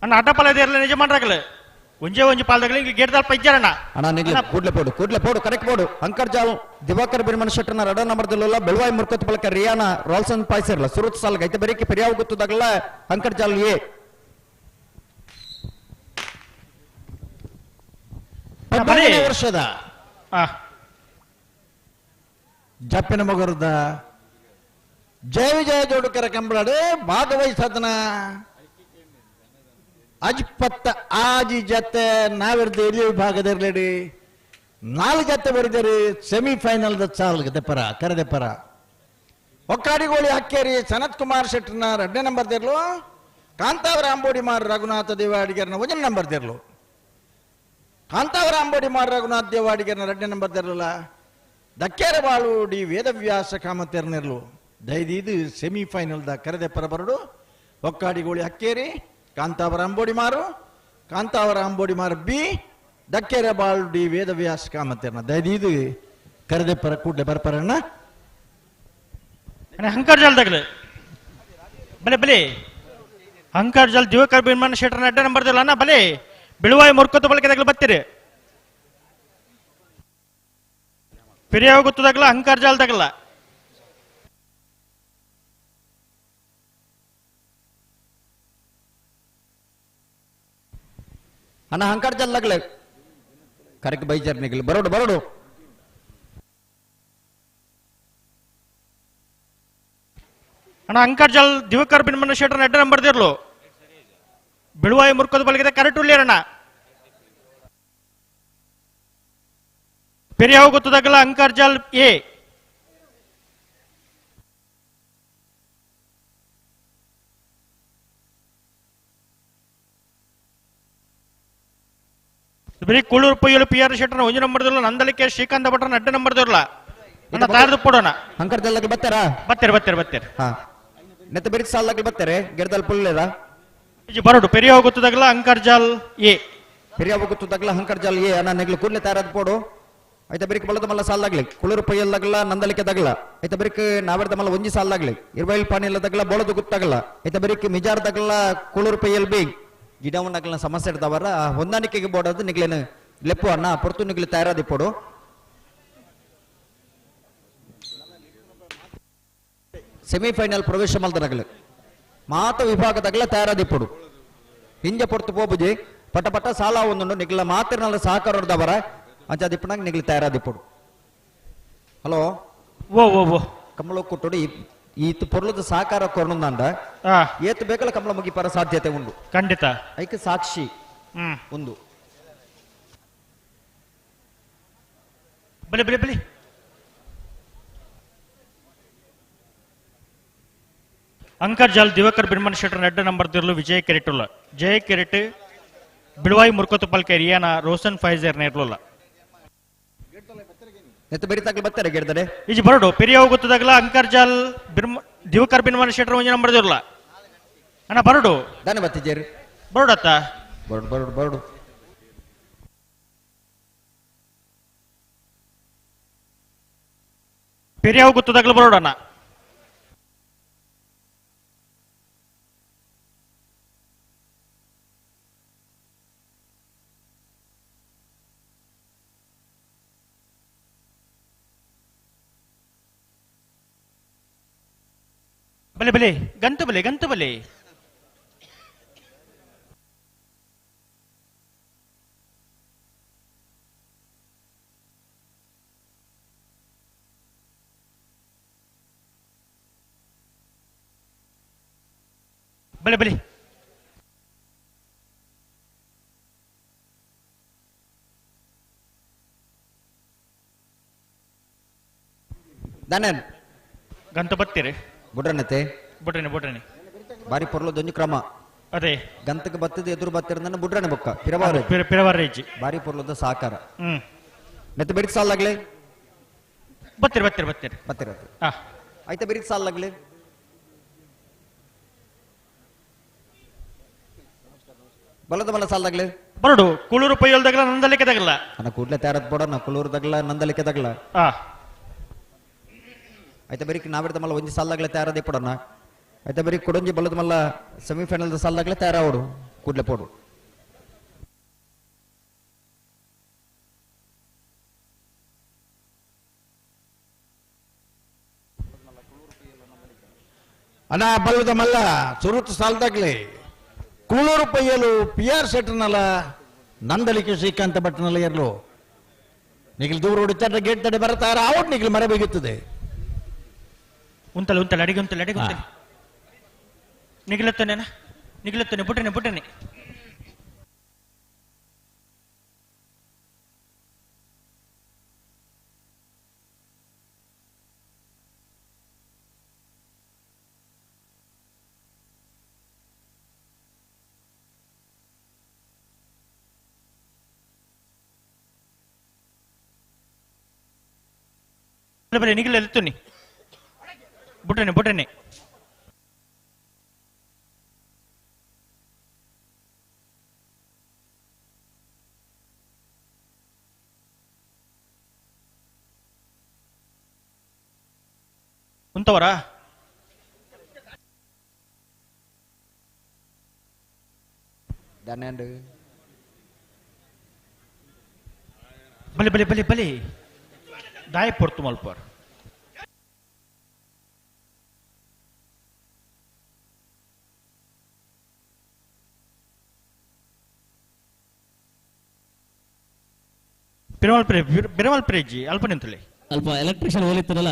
ಅಣ್ಣ ಅಡ್ಡಪಲ ಇರಲಿ ನಿಜ ಮಾಡ್ರಾಗಲೆ ಒಂಜೇ ಒಂಜಿ ಪಾಲ್ದಾಗಲಿ ಇಲ್ಲಿ ಗೇಟ್ ದಲ್ಪ ಇಜ್ಜಾರಣ್ಣ. ಅಣ್ಣ ನಿಗ್ಲಿ ಕೂಡ್ಲೆ ಪೋಡು ಕೂಡ್ಲೆ ಪೋಡು ಕರೆಕ್ಟ್ ಪೋಡು. ಅಂಕರ್ ಜಾಲ್ ದಿವಾಕರ್ ಬಿರ್ಮನ್ ಶೆಟ್ಟರ್ನ ರಡ ನಂಬರ್ ದಿಲ್ಲಲ್ಲ ಬೆಳವಾಯಿ ಮುರ್ಕೊತ್ತು ಪಲಕ ರಿಯಾನ ರಾಲ್ಸನ್ ಪಾಯ್ಸರ್ಲ ಸುರುತ್ ಸಾಲ್ಗ ಐತೆ ಬರೀಕಿ ಪೆರಿಯಾವ್ ಗೊತ್ತದಾಗಲ್ಲ ಅಂಕರ್ ಜಾಲ್ ಎ. 14ನೇ ವರ್ಷದ ಜಪ್ಪಿನ ಮಗರದ ಜಯ ವಿಜಯ ಜೋಡುಕರ ಕಂಬಳಡೆ ಭಾಗವಹಿಸದನ ಅಜ್ಪತ್ತ ಆಜಿ ಜತೆ ನಾವಿರ್ದ ಎಲ್ಲಿ ವಿಭಾಗದಿರಲಿಡಿ 4 ಜತೆ ಬರಿದರೆ ಸೆಮಿಫೈನಲ್ ಚಾಲ್ಗೆ ದೆಪ್ಪರ ಕರೆದೆಪ್ಪರ. ಒಕ್ಕಾಡಿಗೋಳಿ ಹಕ್ಕೇರಿ ಸನತ್ ಕುಮಾರ್ ಶೆಟ್ಟರ್ನ 2ನೇ ನಂಬರ್ ದಿರ್ಲು ಕಾಂತಾವರ ಅಂಬೋಡಿ ಮಾರು ರಘುನಾಥ ದೇವಾಡಿಗರನ 1ನೇ ನಂಬರ್ ದಿರ್ಲು. ಕಾಂತಾವರ ಅಂಬೋಡಿ ಮಾರು ರಘುನಾಥ ದೇವಾಡಿಗರನ 2ನೇ ನಂಬರ್ ದಿರ್ಲಲ್ಲ ದಕ್ಕೇರ ಬಾಳು ಡಿ ವೇದವ್ಯಾಸ ಕಾಮತೆರ್ನಿರ್ಲು. ದೈದೀದು ಸೆಮಿಫೈನಲ್ದ ಕರೆದೆಪ್ಪರ ಬರಡು. ಒಕ್ಕಾಡಿಗೋಳಿ ಹಕ್ಕೇರಿ ಕಾಂತಾವರ ಅಂಬೋಡಿ ಮಾರು ಕಾಂತಾವರ ಅಂಬೋಡಿ ಮಾರು ಬಿ ದಕ್ಕೇರೆ ಬಾಳು ಡಿ ವೇದವ್ಯಾಸ ಕಾಮತೆರ್ನ ದೈದೀದು ಕರೆದೆಪ್ಪರ ಕೂಡ್ಲೆ ಬರ್ಪರಣ್ಣ. ಹಂಕರ್ ಜಾಲ್ ತಗಲೆ ಬಲೆ ಬಲೆ ಹಂಕರ್ ಜಾಲ್ ದಿವಾಕರ್ ಬಿರ್ಮನ್ ಶೆಟ್ಟರ್ನ ಅಡ್ಡ ನಂಬರ್ ದಿಲ್ಲ ಅಣ್ಣ ಬಲೆ ಬಿಳುವಾಯಿ ಮುರ್ಕೊತ್ತು ಬಳಕೆ ತಗಲು ಬತ್ತೀರಿ ಪೆರಿಯಾವ ಗೊತ್ತದಾಗಲ ಹಂಕರ್ ಜಾಲ್ ತಗಲ. ಅಣ್ಣ ಹಂಕರ್ ಜಾಲ್ ಲಗ್ಲೆ ಕರೆಕ್ಟ್ ಬೈಜರ್ ನಿಗಲ್ ಬರೋಡು ಬರೋಡು. ಅಣ್ಣ ಅಂಕರ್ ಜಾಲ್ ದಿವಾಕರ್ ಬಿರ್ಮನ್ ಶೆಟ್ಟರ್ನ ಅಡ್ಡ ನಂಬರ್ ದಿರ್ಲು ಬಿಳುವಾಯಿ ಮುರ್ಕೋದು ಬಲಗಿದೆ ಕರೆಕ್ಟ್ ಉಳ್ಳೇರಣ್ಣ. ಪೆರಿಯಾವ ಗೊತ್ತದಾಗಲ್ಲ ಅಂಕರ್ ಜಾಲ್ ಎ. ಬರೀ ಕೂಳೂರು ಪೊಯ್ಯಲು ಪಿ ಆರ್ ಶೆಟ್ಟರ್ ಒಂಜಿ ನಂಬರ್ ದೊರ್ಲ ನಂದಳಿಕೆ ಶ್ರೀಕಾಂತ ಭಟ್ರ ಅಡ್ಡ ನಂಬರ್ ದೊರ್ಲ ಅಣ್ಣ ತಯಾರದು ಪಡೋಣ ಅಂಕರ್ದಲ್ಲಾಗ ಬತ್ತಾರಾ ಬತ್ತೇರು ಬತ್ತೇರು ಬತ್ತೇರು ಹಾ ನೆತ್ತ ಬೆರಿಕ್ ಸಾಲಾಗಿ ಬತ್ತಾರೆ ಗೆಡ್ದಲ್ ಪುಲ್ಲೇರ ಬರೋಡು ಪೆರಿಯ ಗೊತ್ತದಾಗಲ ಅಂಕರ್ಜಾಲ್ ಎ ಪೆರಿಯ ಗೊತ್ತದಾಗಲ ಅಂಕರ್ಜಾಲ್ ಎ ಅಣ್ಣ ನೆಗ್ಲು ಕೂಡಲೇ ತಯಾರಾದ ಪೋಡು ಐತ ಬೆರಿಕ್ ಬಲದ ಮಲ್ಲ ಸಾಲಾಗ್ಲಿ ಕುಳುರು ಪೊಯ್ಯಲ್ದಾಗಲ ನಂದಲಿಕೆ ತಗಲ ಐತ ಬೆರಿಕ್ ನಾವೆರ್ದ ಮಲ್ಲ ಒಂಜಿ ಸಾಲಾಗ್ಲಿ ಇರ್ಬೈಲ್ ಪಾನಿಲ್ಲ ತಗಲ ಬೋಳದು ಗೊತ್ತಾಗಲ್ಲ ಐತ ಬೆರಿಕ್ ಮಿಜಾರ್ ತಗಲ ಕುಳುರು ಪೊಯ್ಯಲ್ ಬಿ ಗಿಡವನ್ನಗಲ ಸಮಸ್ಯೆ ಇರ್ತಾವರ ಹೊಂದಾಣಿಕೆಗೆ ಬೋಡೋದು ನಿಗ್ಲೇನು ಲೆಪ್ಪು ಅಣ್ಣ ಪೊರ್ತು ನಿಗ್ಲು ತಯಾರಾದಿ ಪೋಡು ಸೆಮಿಫೈನಲ್ ಪ್ರವೇಶ ಮಲ್ದನಗಲು ಮಾತ ವಿಭಾಗದಾಗಲ ತಯಾರಾದಿಪ್ಪಡು ಹಿಂಜ ಪೊರ್ತು ಪೋಬುಜಿ ಪಟ ಪಟ ಸಾಲ ಒಂದುಂಡು ನಿಗ್ಲ ಮಾತಿರ್ನಲ್ಲ ಸಹಕಾರ ಅಂಚಾದಿಪ್ಪನಾಗ ನಿಗ್ಲು ತಯಾರಾದಿಪ್ಪಡು ಹಲೋ ಓ ಓ ಓ ಕಮಲ ಕೊಟ್ಟುಡು ಈತ ಪೊರ್ಲದ ಸಹಕಾರ ಕೊರನುಂದಾಂಡ ಏತ್ ಬೇಕಲ್ಲ ಕಮಲ ಮುಗಿಪರ ಸಾಧ್ಯತೆ ಉಂಡು ಖಂಡಿತ ಐಕೆ ಸಾಕ್ಷಿ ಒಂದು ಬಲೆ ಬಲೆ ಬಲೆ ಅಂಕರ್ಜಾಲ್ ದಿವಾಕರ್ ಬಿರ್ಮನ್ ಶೆಟ್ಟರ್ ನೆಡ್ಡ ನಂಬರ್ ದಿರ್ಲು ವಿಜಯ್ ಕೆರೆಟುಲ್ಲ ಜಯ ಕೆರೆಟ್ ಬಿಳುವಾಯಿ ಮುರ್ಕೊತ್ತು ಪಲ್ಕೆ ರಿಯಾನ ರೋಷನ್ ಫೈಜರ್ ನೇರ್ಲುಲ್ಲ ನೆತ್ತ ಬೆರಿತಾಗ್ಲಿ ಬತ್ತಾರೆ ಗೆಡ್ದರೆ ಇಜಿ ಬರೋಡು ಪೆರಿಯ ಗೊತ್ತದಾಗಲ ಅಂಕರ್ಜಾಲ್ ಬಿರ್ಮ ದಿವಾಕರ್ ಬಿನ್ಮನ್ ಶೆಟ್ಟರ್ ಒಂಜಿ ನಂಬರ್ ದಿರ್ಲ ಅಣ್ಣ ಬರೋಡು ದಾನೆ ಬತ್ತಿಜೇರಿ ಬರೋಡತ್ತ ಬರೋಡು ಬರೋಡು ಬರೋಡು ಪೆರಿಯ ಗೊತ್ತದಾಗಲ ಬರೋಡಣ್ಣ ಬಲೆ ಬಲೆ ಗಂತು ಬಲೆ ಗಂತು ಬಲೆ ಬಲೆ ಬಲೆ ದಾನೇನ್ ಗಂತು ಬತ್ತೀರಿ ಬುಡ್ರನತೆ ಬುಡ್ರನೆ ಬುಡ್ರನೆ ಬಾರಿ ಪೊರ್ಲದೊಂಜಿ ಕ್ರಮ ಅದೇ ಗಂತಕ್ಕೆ ಬತ್ತದ ಎದುರು ಬತ್ತಿರ ಬುಡ್ರನೆ ಬೊಕ್ಕ ಪಿರವಾರ ಪಿರವಾರ ಬಾರಿ ಪೊರ್ಲದ ಸಹಕಾರ ಹ್ಮ್ ಮತ್ತೆ ಬೆರಿಕ್ ಸಾಲಾಗ್ಲಿ ಬತ್ತೀರಿ ಬತ್ತೀರಿ ಬತ್ತೀರಿ ಬತ್ತೀರಿ ಹಾ ಆಯ್ತಾ ಬೆರಿಕ್ ಸಾಲಾಗ್ಲಿ ಬಲದ ಬಲ ಸಾಲಾಗ್ಲಿ ಬರಡು ಕುಳೂರು ಪೈಯಲ್ದಾಗಲ ನಂದಲಿಕೆ ತಗಲ್ಲ ಅಣ್ಣ ಕೂಡ್ಲೆ ತಯಾರದ್ ಬೋಡ ನಾ ಕುಳೂರು ತಗಲ ನಂದಲಿಕೆ ತಗಲ ಆ ಆಯ್ತಾ ಬರೀ ನಾವಿರ್ದ ಮಲ್ಲ ಒಂಜಿ ಸಾಲಾಗ್ಲೆ ತಯಾರದೇ ಪಡೋಣ ಆಯ್ತಾ ಬರೀ ಕೊಡೊಂಜಿ ಬಲದ ಮಲ್ಲ ಸೆಮಿಫೈನಲ್ ಸಾಲಾಗ್ಲೆ ತಯಾರಾವಡು ಕೂಡ್ಲೆ ಪೋಡು ಅಣ್ಣ ಬಲ್ಲದ ಮಲ್ಲ ಸುರುತ್ತು ಸಾಲದಾಗ್ಲಿ ಕೂಳೂರು ಪೈಯಲು ಪಿ ಆರ್ ಶೆಟ್ಟರ್ನಲ್ಲ ನಂದಲಿಕೆ ಶ್ರೀಕಾಂತ ಭಟ್ನಲ್ಲ ಇರಲು ನಿಗಿಲ್ ದೂರ ಹೊಡಿತಾರೆ ಗೇಟ್ ತಡೆ ಬರ್ತಾರ ಔಟ್ ನಿಗಿಲ್ ಮರೆ ಬೇಗುತ್ತದೆ ಉಂತಲೆ ಉಂತಲೆ ಅಡಿಗೆ ಉಂತಲೆ ಅಡಿಗೆ ಉಂತಲೆ ನಿಗಿಲತ್ತನೇನ ನಿಗಿಲತ್ತನೆ ಬುಟ್ಟನೆ ಬುಟ್ಟನೆ ಬಲೆ ನಿಗಿಲ ಎತ್ತುನಿ ಬುಟ್ಟನೆ ಬುಟ್ಟನೆ ಉಂತವರಾ ದಾನೇಂಡು ಬಲೆ ಬಲೆ ಬಲೆ ಬಲೆ ದಾಯ ಪೊರ್ತು ಮಲ್ಪರ್ ಬಿರಮಲ್ ಪ್ರೇ ಬಿರಮಲ್ ಪ್ರೇಜಿ ಅಲ್ಪ ನಿಂತಲೆ ಅಲ್ಪ ಎಲೆಕ್ಟ್ರಿಷಿಯನ್ ಹೋಲಿತ್ತನಲ್ಲ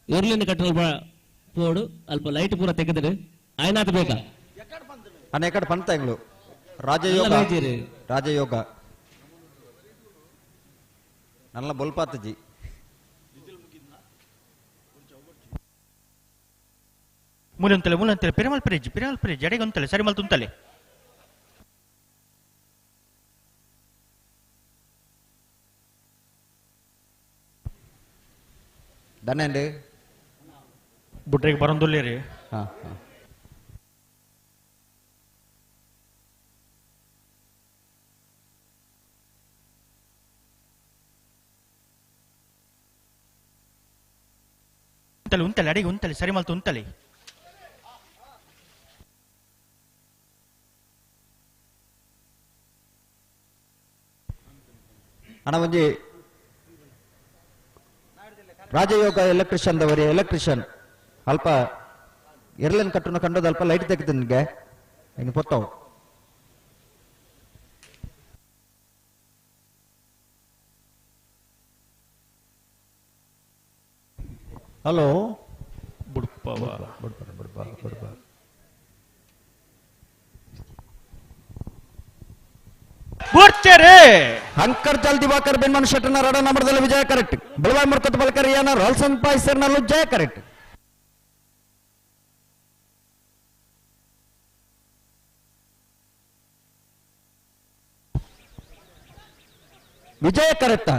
ಇರ್ಲಿನ ಕಟ್ಟಲ್ ಪೋಡು ಅಲ್ಪ ಲೈಟ್ ಪೂರ ತೆಗೆದ್ರೆ ಆಯ್ನಾತ್ ಬೇಕಾ ಅಣ್ಣ ಎಕಡೆ ಪಂತ ಇಂಗ್ಲು ರಾಜಯೋಗ ಎಲ್ಲ ಬೇಜಾರು. ರಾಜಯೋಗ ನನ್ನ ಬೊಲ್ಪಾತಜಿ ಮೂಲಂತಲೆ ಮೂಲಂತಲೆ ಪಿರಮಲ್ ಪ್ರೇಜಿ ಪಿರಮಲ್ ಪ್ರೇಜಿ ಅಡೆಗೆ ಒಂತಲೆ ಸರಿ ಮಲ್ ತುಂತಲೆ ದನ್ನೆಂಡು ಬುಡ್ರಿಗೆ ಬರಂದುಲ್ಲೇರಿ. ಹಾಂ ಹಾಂ ಉಂತಲಿ ಉಂತಲಿ ಅಡಿಗೆ ಉಂತಲಿ ಸರಿ ಮಲ್ತು ಉಂತಲಿ. ಅಣ್ಣ ಒಂಜಿ ರಾಜಯೋಗ ಎಲೆಕ್ಟ್ರಿಷಿಯನ್ ದವರಿ ಎಲೆಕ್ಟ್ರಿಷಿಯನ್ ಅಲ್ಪ ಎರ್ಲನ್ ಕಟ್ಟುನ ಕಂಡೋದು ಅಲ್ಪ ಲೈಟ್ ತೆಗೆದು ನಿಮಗೆ ಹಿಂಗೆ ಪೊತ್ತವು. ಹಲೋ ಬುಡ್ಪವ ಬುಡ್ಪ ಬುಡ್ಪ ಬುಡ್ಪ ಬುಡ್ಚೇರೆ ಅಂಕರ್ ಜಲ್ ದಿವಾಕರ್ ಬೆನ್ಮನ್ ಶೆಟ್ಟನ ರಡ ನಂಬರ್ದಲ್ಲಿ ವಿಜಯ ಕರೆಕ್ಟ್. ಬೆಳವಾಯ್ ಮುರ್ಕತ್ ಬಲ್ಕರಿಯಾನ ರಾಲ್ಸನ್ ಪಾಯ್ಸರ್ನಲ್ಲೂ ಜಯ ಕರೆಕ್ಟ್. ವಿಜಯ ಕರೆಕ್ಟ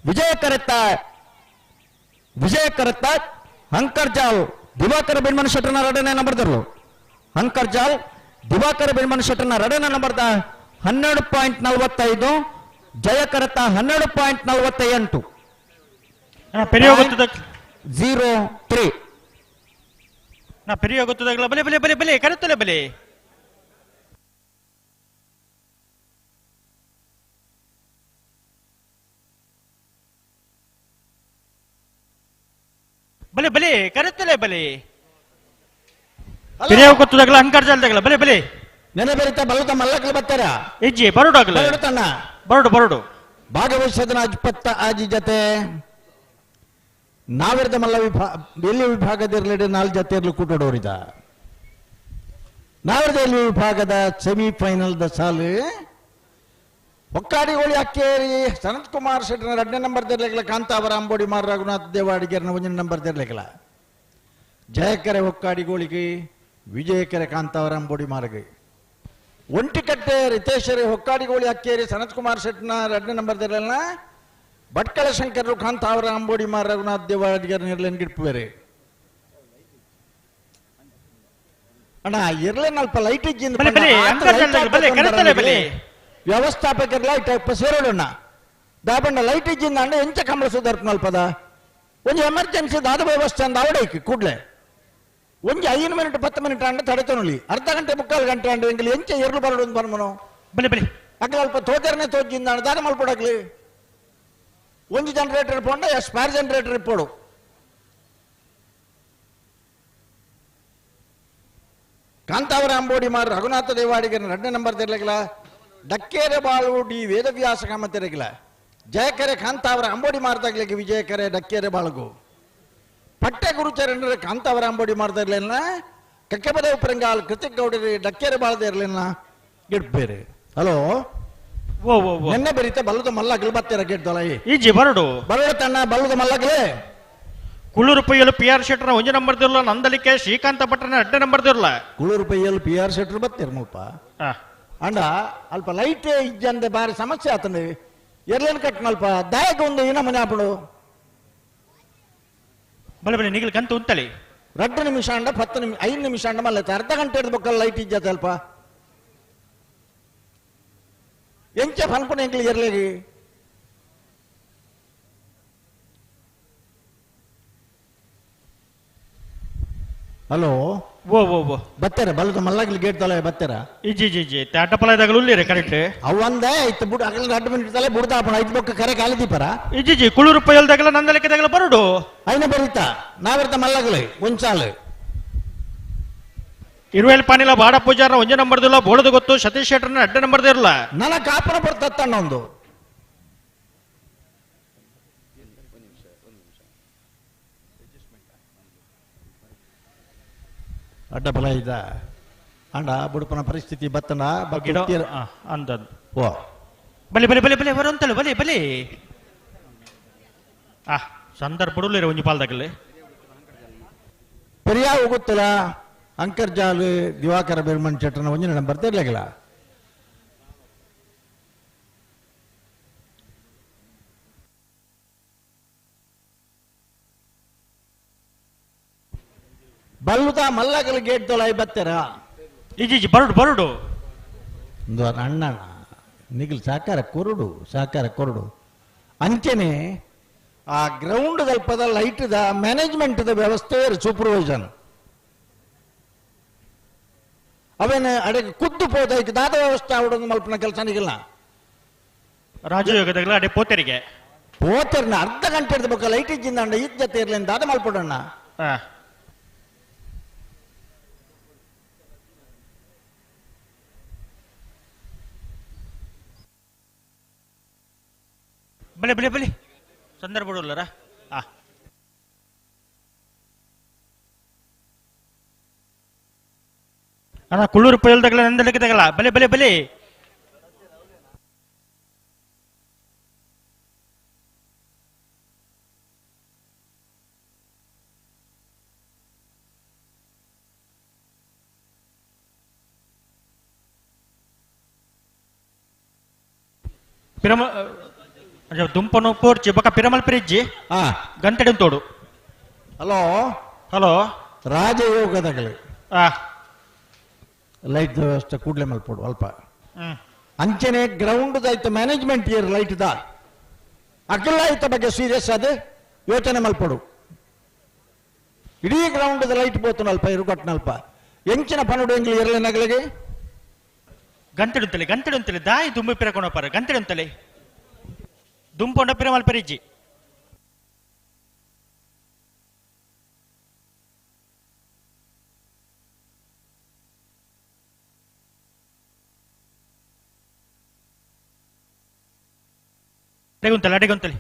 ವಿಜಯ ಕರೆಕ್ಟ ವಿಜಯ ಕರೆಕ್ಟ ಅಂಕರ್ ಜಾಲ್ ದಿವಾಕರ್ ಬೆನ್ಮನ್ ಶೆಟ್ಟನ ರಡನೆ ನಂಬರ್ದರು. ಅಂಕರ್ ಜಾಲ್ ದಿವಾಕರ್ ಬೆನ್ಮನ್ ಶೆಟ್ಟನ ರಡನೆ ನಂಬರ್ದ 12.45, ಜಯ ಕರೆತ 12.48. 03 ನಾ ಪೆರಿಯ ಗೊತ್ತದಾಗಲ ಬಲೆ ಬಲೆ ಬಲೆ ಬಲೆ ಕರೆತ್ತಲೆ ಬಲೆ. ಬಲೆ ಬಲೆ ಕರೆತ್ತಲೆ ಬಲೆ. ಪೆರಿಯ ಗೊತ್ತದಾಗಲ ಅಂಕರ್ ಜಾಲ್ದಾಗಲ ಬಲೆ ಬಲೆ. ನೆನೆ ಬೆರಿತ ಬಲುತ ಮಲ್ಲಕ್ಲು ಬರ್ತಾರ ಇಜ್ಜಿ ಬರೋಡಾಗಲ ಬರೋಡು ತಣ್ಣ ಬರೋಡು ಬರೋಡು. ಭಾಗವಹಿಸೋದನ ಅಜ್ಪತ್ತ ಆಜಿ ಜತೆ ನಾವಿರದ ಮಲ್ಲ ವಿಭಾಗ ಎಲ್ಲಿ ವಿಭಾಗದಿರಲಿ ನಾಲ್ಕು ಜತೆ ಇರಲಿ ಕೂಟೋಡೋರಿದ ನಾವಿರದ ಎಲ್ಲಿ ವಿಭಾಗದ ಸೆಮಿಫೈನಲ್ the ಸಾಲು ಹೊಕ್ಕಾಡಿಗೋಳಿ ಅಕ್ಕೇರಿ ಸನತ್ ಕುಮಾರ್ ಶೆಟ್ಟನ ಎರಡನೇ ನಂಬರ್ ತೆರಲಿಕ್ಕಿಲ್ಲ. ಕಾಂತಾವರ ಅಂಬೋಡಿ ಮಾರ್ ರಘುನಾಥ್ ದೇವಾಡಿಗೆರ್ನ ಒಂದನೇ ನಂಬರ್ ತೆರಲಿಕ್ಕಿಲ್ಲ. ಜಯಕರೆ ಹೊಕ್ಕಾಡಿಗೋಳಿಗೆ ವಿಜಯಕರೆ ಕಾಂತಾವರ ಅಂಬೋಡಿ ಮಾರ್ಗೆ ಒಂಟಿಕಟ್ಟೆ ರಿತೇಶರಿ ಹೊಕ್ಕಾಡಿಗೋಳಿ ಅಕ್ಕೇರಿ ಸನತ್ ಕುಮಾರ್ ಶೆಟ್ಟನ ಎರಡನೇ ನಂಬರ್ ತೆರಲಿಲ್ಲ. ಭಟ್ಕಳ ಶಂಕರರು ಕಾಂತಾವರ ಅಂಬೋಡಿ ಮಾರ್ ರಘುನಾಥ್ ದೇವಾಡಿಗರ್ ಇರ್ಲೇನ್ ಗಿಡ್ಪುವೇರಿ. ಅಣ್ಣ ಇರ್ಲೇನ್ ಅಲ್ಪ ಲೈಟ್ ಇಜ್ಜಿಂದ ವ್ಯವಸ್ಥಾಪಕರ ಲೈಟ್ ಅಲ್ಪ ಸೇರೋಡಣ್ಣ ದಾಬಣ್ಣ ಲೈಟ್ ಇಜ್ಜಿಂದ ಅಣ್ಣ ಎಂಚ ಕಂಬಳ ಸುಧಾರ್ಪನಲ್ಪದ ಒಂಜಿ ಎಮರ್ಜೆನ್ಸಿ ದಾದ ವ್ಯವಸ್ಥೆ ಅಂದ ಅವಡೈಕ್ ಕೂಡ್ಲೆ ಒಂಜಿ 5 ಮಿನಿಟ್ 10 ಮಿನಿಟ್ ಅಂಡ ತಡೆತನುಲಿ ಅರ್ಧ ಗಂಟೆ ಮುಕ್ಕಾಲು ಗಂಟೆ ಅಂಡ ಎಂಗಲಿ ಎಂಚ ಎರ್ಲು ಬರಡು ಒಂದು ಬರ್ಮನು ಬಲೆ ಬಲೆ ಅಗ್ಲ ಅಲ್ಪ ತೋಜರ್ನೆ ತೋಜಿಂದ ಅಣ್ಣ ದಾದ ಮಲ್ಪಡಗ್ಲಿ ಒಂಜಿ ಜನರೇಟರ್ ಪೋಂಡ ಸ್ಪೇರ್ ಜನರೇಟರ್ ಇಪ್ಪೋಡು. ಕಾಂತಾವರ ಅಂಬೋಡಿ ಮಾರ್ ರಘುನಾಥ ದೇವಾಡಿಗರ ಎರಡನೇ ನಂಬರ್ ತೆರಲಿಲ್ಲ. ಡಕ್ಕೇರೆ ಬಾಳು ಡಿ ವೇದವ್ಯಾಸ ಕಾಮ ತೆರಗಿಲ್ಲ. ಜಯಕರೆ ಕಾಂತಾವರ ಅಂಬೋಡಿ ಮಾರ್ದಾಗ್ಲಿಕ್ಕೆ ವಿಜಯಕರೆ ಡಕ್ಕೇರೆ ಬಾಳುಗು ಪಟ್ಟೆ ಗುರುಚರಣರ ಕಾಂತಾವರ ಅಂಬೋಡಿ ಮಾಡ್ತಾ ಇರಲಿಲ್ಲ. ಕಕ್ಕೆಬದೇವ ಪರಂಗಾಲ್ ಕೃತಿಕ್ ಗೌಡರಿ ಡಕ್ಕೇರೆ ಬಾಳದೆ ಇರಲಿಲ್ಲ ಗಿಡ್ಬೇರೆ. ಹಲೋ ನಿನ್ನೆ ಬೆರೀತ ಬಲ್ಲದ ಮಲ್ಲಗಲು ಬತ್ತೀರ ಗಿಡ್ದೊಲೈ ಈಜಿ ಬರಡು ಬರಡು ತಣ್ಣ ಬಲ್ಲದ ಮಲ್ಲಗಲೇ. ಕುಳ್ಳೂರು ಪೈಯಲು ಪಿ ಆರ್ ಶೆಟ್ಟರ್ನ ಒಂಜಿ ನಂಬರ್ ದಿರ್ಲ. ನಂದಲಿಕೆ ಶ್ರೀಕಾಂತ ಭಟ್ರನ ಎರಡನೇ ನಂಬರ್ ದಿರ್ಲ. ಕುಳ್ಳೂರು ಪೈಯಲು ಪಿ ಆರ್ ಶೆಟ್ಟರ್ ಬತ್ತೀರ ಮುಲ್ಪ ಅಂಡ ಅಲ್ಪ ಲೈಟ್ ಇಜ್ಜಂದೆ ಬಾರಿ ಸಮಸ್ಯೆ ಆತಂದೆ ಎರ್ಲೇನ್ ಕಟ್ಟನಲ್ಪ ದಾಯಕ ಒಂದು ಇನ ಮನೆ ಆಪಡು ಬಲೆ ಬಲೆ ನಿಗಲ್ ಕಂತು ಉಂತಲಿ 2 ನಿಮಿಷ ಅಂಡ 10 ನಿಮಿಷ 5 ನಿಮಿಷ ಅಂಡ ಮಲ್ಲ ಅರ್ಧ ಗಂಟೆ ಹಿಡಿದು ಬೊಕ್ಕಲ್ ಲೈಟ್ ಇಜ್ಜತೆ ಅಲ್ಪ ಎಂಚ ಪನ್ಪುನ ಎಂಕ್ಲಿ ಎರ್ಲೇರಿ. ಹಲೋ ಓ ಓ ಓ ಬತ್ತಾರೆ ಬಲ್ಲದ ಮಲ್ಲಗ್ಲಿ ಗೇಟ್ ತಲೆ ಬತ್ತಾರೆ ಇಜ್ಜಿ ಇಜ್ಜಿ ಇಜ್ಜಿ ಅಡ್ಡಪಲದಾಗಲು ಉಳ್ಳೀರಿ ಕರೆಕ್ಟ್ ಅವು ಒಂದೇ ಐತು ಬುಡ್ ಅಗಲ 2 ಮಿನಿಟ್ ತಲೆ ಬುಡ್ದಾಪಣ ಐದು ಬೊಕ್ಕ ಕರೆ ಕಾಲಿ ದೀಪರ ಇಜ್ಜಿ ಇಜ್ಜಿ ಕುಳ್ಳೂರು ಪೈಯಲ್ದಾಗಲ ನಂದಲಿಕೆದಾಗಲ ಬರುಡು ಐನ ಬರೀತಾ ನಾವಿರ್ತ ಮಲ್ಲಗಲಿ ಒಂಚಾಲು ಇರುವೇಲ್ ಪಾನಿಲ ಬಾಡ ಪೂಜಾರ ಒಂಜೆ ನಂಬರ್ದಿಲ್ಲ. ಬೋಳದು ಗೊತ್ತು ಸತೀಶ್ ಶೆಟ್ಟರ್ನ ಅಡ್ಡ ನಂಬರ್ದಿರಲ್ಲ. ನನ್ನ ಕಾಪನ ಬರ್ತತ್ತಣ್ಣ ಒಂದು ಅಡ್ಡ ಬಲ ಇದ್ದ ಅಂಡ ಬುಡುಪನ ಪರಿಸ್ಥಿತಿ ಬತ್ತನ ಅಂದ ಓ ಬಲೆ ಬಲೆ ಬಲೆ ಬಲೆ ಬರುವಂತಲ್ಲ ಬಲೆ ಬಲೆ ಆ ಸಂದರ್ಭ ಬುಡುಲಿರ ಒಂಜಿ ಪಾಲ್ದಾಗಲಿ ಪೆರಿಯಾ ಹೋಗುತ್ತಲ್ಲ ಅಂಕರ್ಜಾಲ್ ದಿವಾಕರ ಬೆರ್ಮನ್ ಚಟ್ಟನ ಒಂಜಿನ ನಂಬರ್ ತೆರ್ಲಿಲ್ಲ. ಬಲ್ಲುದ ಮಲ್ಲಗಲ್ ಗೇಟ್ ದೊಲಾಯಿ ಬತ್ತೆರ ಇಜಿ ಬರುಡು ಬರುಡು ಒಂದು ಅಣ್ಣನ ನಿಗಿಲ್ ಸಾಕಾರ ಕೊರಡು ಸಾಕಾರ ಕೊರಡು ಅಂಚೆನೆ ಆ ಗ್ರೌಂಡ್ ದಲ್ಪದ ಲೈಟ್ the management the ವ್ಯವಸ್ಥೆ ಸೂಪರ್ವೈಸನ್ ಅವೇನ ಅಡೆಗೆ ಕುದ್ದು ಪೋದ ದಾದ ವ್ಯವಸ್ಥೆ ಅವಡೊಂದು ಮಲ್ಪನ ಕೆಲಸ ನಿಗಿಲ್ಲ ರಾಜಯೋಗದಾಗಲ ಅಡೆ ಪೋತೆರಿಗೆ ಪೋತೆರ್ನ ಅರ್ಧ ಗಂಟೆ ಹಿಡ್ದು ಲೈಟ್ ಇಜ್ಜಿಂದ ಅಂಡ ಇದ್ ಜೊತೆ ಇರ್ಲಿ ದಾದ ಮಲ್ಪಡಣ್ಣ ಬಲೆ ಬಲೆ ಬಲೆ ಸಂದರ್ಭ ಬಿಡೋಲ್ಲರ ಆ ಅಣ್ಣ ಕುಳ್ಳೂರು ಪೈಲ್ದಾಗಲ ನಂದಲಿಕ್ಕೆ ಬಲೆ ಬಲೆ ಬಲೆ ಪಿರಮ ದುಂಪನು ಪೋರ್ಚಿ ಬೊಕ ಪಿರಮಲ್ ಪಿರಿಜ್ಜಿ ಗಂಟೆಡಿನ ತೋಡು ಹಲೋ ಹಲೋ ರಾಜಯೋಗದಾಗಲಿ ಲೈಟ್ ವ್ಯವಸ್ಥೆ ಕೂಡಲೇ ಮಲ್ಪೋಡು ಅಲ್ಪ ಅಂಚನೆ ಗ್ರೌಂಡ್ ಆಯ್ತು ಮ್ಯಾನೇಜ್ಮೆಂಟ್ ಇಯರ್ ಲೈಟ್ the ಅಗಲ ಆಯ್ತ ಬಗ್ಗೆ ಸೀರಿಯಸ್ ಅದು ಯೋಚನೆ ಮಲ್ಪೋಡು ಇಡೀ ಗ್ರೌಂಡ್ ಲೈಟ್ ಪೋತುನಲ್ಪ ಇರುಗಟ್ನಲ್ಪ ಎಂಚಿನ ಪನುಡು ಎಂಗ್ಲಿ ಇರಲಿನಗಲಿಗೆ ಗಂಟೆಡುತ್ತಲೆ ಗಂಟೆಡುತ್ತಲೆ ದಾಯಿ ದುಂಬು ಪಿರಕೊಂಡಪ್ಪಾರ ಗಂಟೆಡುತ್ತಲೆ ದುಂಪೊಂಡ ಪಿರಮಲ್ ಪಿರಿಜ್ಜಿ ಅಡೆಗುಂತಲೆ ಅಡೆಗುಂತಲೆ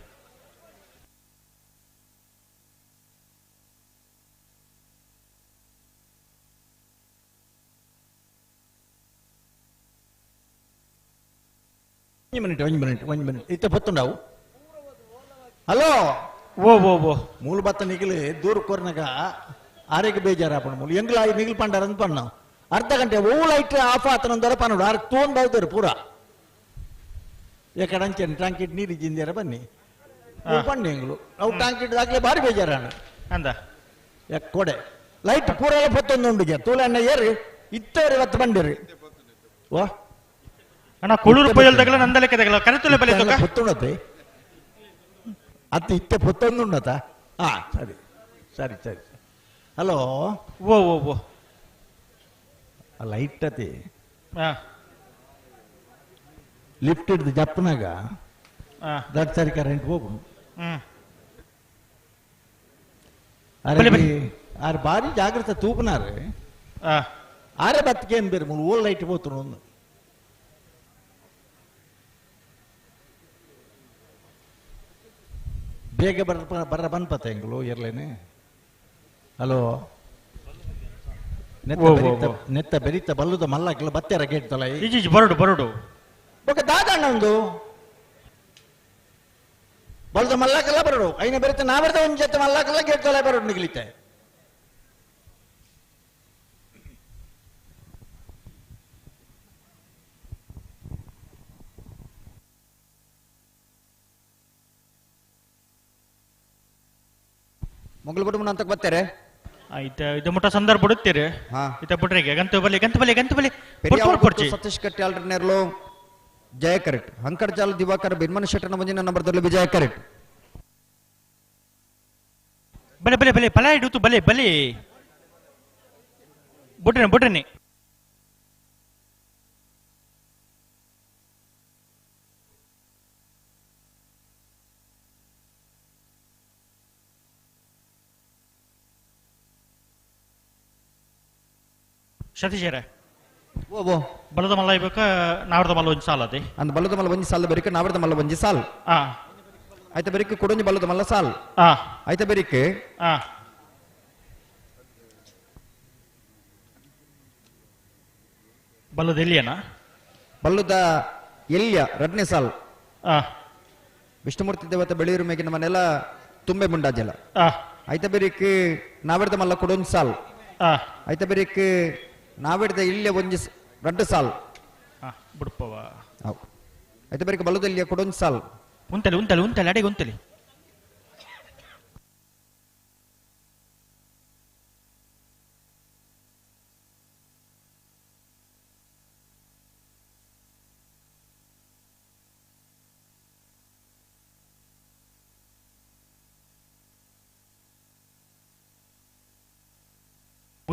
ಮಿನಿಟ್ ಒಂದು ಮಿನಿಟ್ ಒಂದು ಮಿನಿಟ್ ಇತ್ತ ಬತ್ತುಂಡವು ಹಲೋ ಓ ಓ ಓ ಮೂಲ ಬತ್ತ ನಿಗಿಲಿ ದೂರ ಕೊರ್ನಗ ಆರೋಗ್ಯ ಬೇಜಾರಾಪಣ ಮೂಲ ಎಂಗ್ಲ ಆಯಿ ನಿಗಿಲ್ ಪಂಡಾರ ಅಂತ ಪಣ್ಣ ಅರ್ಧ ಗಂಟೆ ಓ ಲೈಟ್ ಆಫ್ ಆತನಂದರ ಪನ್ನಡು ಆರ್ ತೋನ್ ಬಾವ್ತಾರು ಪೂರ ಎಕಡೆ ಅಂಚೆನ್ ಟ್ಯಾಂಕಿಟ್ ನೀರು ಜಿಂದೇರ ಬನ್ನಿ ಪಣ್ಣೆ ಎಂಗ್ಲು ಅವು ಟ್ಯಾಂಕಿಟ್ ದಾಖಲೆ ಭಾರಿ ಬೇಜಾರಾಣ ಅಂದ ಕೊಡೆ ಲೈಟ್ ಪೂರ ಎಲ್ಲ ಪತ್ತೊಂದು ಉಂಡುಗೆ ತೂಲ ಅಣ್ಣ ಏರಿ ಇತ್ತೇರಿ ಇವತ್ತು ಬಂದಿರಿ ವಾ ಅಣ್ಣ ಕುಳೂರು ಪೊಯ್ಯಲ್ದಾಗಲ ನಂದಲೆಕ್ಕದಾಗಲ ಕರೆತುಲೆ ಬಲೆ ತೋಕ ಪೊತ್ತುಂಡತೆ ಅತ್ತ ಇತ್ತೆ ಪೊತ್ತೊಂದುಂಡತ ಹಾ ಸರಿ ಸರಿ ಸರಿ ಹಲೋ ಓ ಓ ಓ ಲೈಟ್ ಅತಿ ಲಿಫ್ಟ್ ಹಿಡ್ದು ಜಪ್ಪನಾಗ ದೊಡ್ಡ ಸರಿ ಕರೆಂಟ್ ಹೋಗು ಆರ್ ಭಾರಿ ಜಾಗ್ರತೆ ತೂಪನಾರೆ ಆರೆ ಬತ್ತಿಗೆ ಏನ್ ಬೇರೆ ಮೂರು ಓಲ್ ಲೈಟ್ ಹೋತು ಒಂದು ಬೇಗ ಬರ ಬರ ಬನ್ಪತ್ತೆ ಎಂಗ್ಲು ಇರ್ಲೇನೆ ಹಲೋ ನೆತ್ತ ಬೆರಿತ ಬಲ್ಲುದ ಮಲ್ಲಕ್ಲ ಬತ್ತೆರ ಗೇಟ್ ತೊಲ ಇಜಿ ಬರಡು ಬರಡು ಬೊಕ ದಾದಣ್ಣ ಒಂದು ಬಲ್ದ ಮಲ್ಲಕ್ಕೆಲ್ಲ ಬರಡು ಐನ ಬೆರಿತ ನಾ ಬರ್ದ ಒಂದ್ ಜೊತೆ ಮಲ್ಲಕ್ಕೆಲ್ಲ ಗೇಟ್ ತೊಲೆ ಬರಡು ನಿಗಲಿತೆ ಮೊಗಲ್ ಕುಟುಂಬ ಅಂತ ಬರ್ತಾರೆ ಇದು ಮುಟ್ಟ ಸಂದರ್ಭ ಬಿಡುತ್ತೀರಿ ಇತ ಬಿಡ್ರಿಗೆ ಗಂತು ಬಲಿ ಗಂತು ಬಲಿ ಗಂತು ಬಲಿ ಪೆರಿಯಾವರ ಸತೀಶ್ ಕಟ್ಯಾಲ್ ನೆರ್ಲು ಜಯ ಕರೆಕ್ಟ್ ಹಂಕರ್ಜಾಲ್ ದಿವಾಕರ್ ಬಿನ್ಮನ್ ಶೆಟ್ಟನ ಮುಂದಿನ ನಂಬರ್ದಲ್ಲಿ ವಿಜಯ ಕರೆಕ್ಟ್ ಬಲೆ ಬಲೆ ಬಲೆ ಫಲ ಹಿಡಿತು ಬಲೆ ಬಲೆ ಬುಡ್ರಿ ಬುಡ್ರಿನಿ ಸತೀಶರೇ ಓ ಬಲದ ಮಲ್ಲ ಇಬೇಕ ನಾವರದ ಮಲ್ಲ ಒಂಜಿ ಸಾಲ ಅದೇ ಅಂದ್ ಬಲದ ಮಲ್ಲ ಒಂಜಿ ಸಾಲ ಬೆರಿಕ ನಾವರದ ಮಲ್ಲ ಒಂಜಿ ಸಾಲ್ ಆಯ್ತ ಬೆರಿಕ ಕೊಡೊಂಜಿ ಬಲದ ಮಲ್ಲ ಸಾಲ್ ಆಯ್ತ ಬೆರಿಕ ಬಲ್ಲದ ಎಲ್ಲಿಯನ ಬಲ್ಲದ ಎಲ್ಲಿಯ ರಡ್ನೇ ಸಾಲ್ ವಿಷ್ಣುಮೂರ್ತಿ ದೇವತೆ ಬೆಳೆಯೂರು ಮೇಗಿನ ಮನೆಲ್ಲ ತುಂಬೆ ಮುಂಡಾಜಲ ಆಯ್ತ ಬೆರಿಕ್ ನಾವರದ ಮಲ್ಲ ಕೊಡೊಂಜಿ ಸಾಲ್ ಆಯ್ತ ಬೆರಿಕ್ ನಾವೆಡ್ದ ಇಲ್ಲೇ ಒಂಜಿ ರಡ್ಡು ಸಾಲ್ ಬಿಡ್ಪವ ಆಯ್ತ ಬೆರಿಕ್ ಬಲ್ಲದ ಇಲ್ಲಿಯ ಕೊಡೊಂಜಿ ಸಾಲ್ ಉಂತಲೆ ಉಂತಲೆ ಉಂತಲೆ ಅಡೆಗೆ ಉಂತಲೆ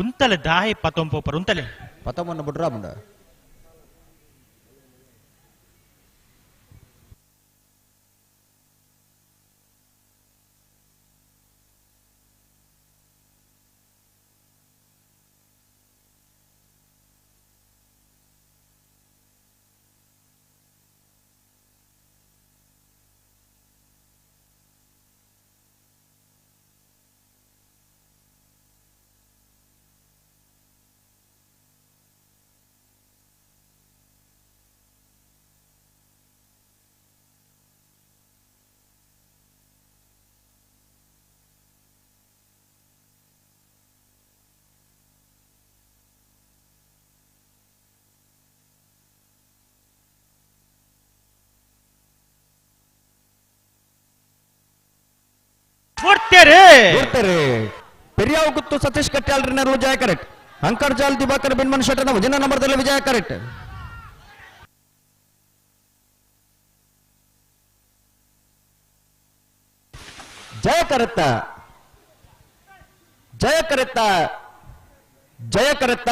ಉಂತಲೆ ದಾಯಿ ಪತೊಂಪೋಪರ್ ಉಂತಲೆ ಪತೊಂಬನ್ನು ಬುಡ್ರಾ ಮುಂಡ ಪೆರಿಯಾವ್ ಗುತ್ತು ಸತೀಶ್ ಕಟ್ಯಾಲ್ರಿನರು ಜಯ ಕರೆಕ್ಟ್. ಅಂಕರ್ಜಾಲ್ ದಿವಾಕರ್ ಬಿನ್ಮನ್ ಶೆಟ್ಟನ ವಜನ ನಂಬರ್ದಲ್ಲಿ ವಿಜಯ ಕರೆಕ್ಟ್. ಜಯ ಕರೆತ್ತ ಜಯ ಕರೆತ್ತ ಜಯ ಕರೆತ್ತ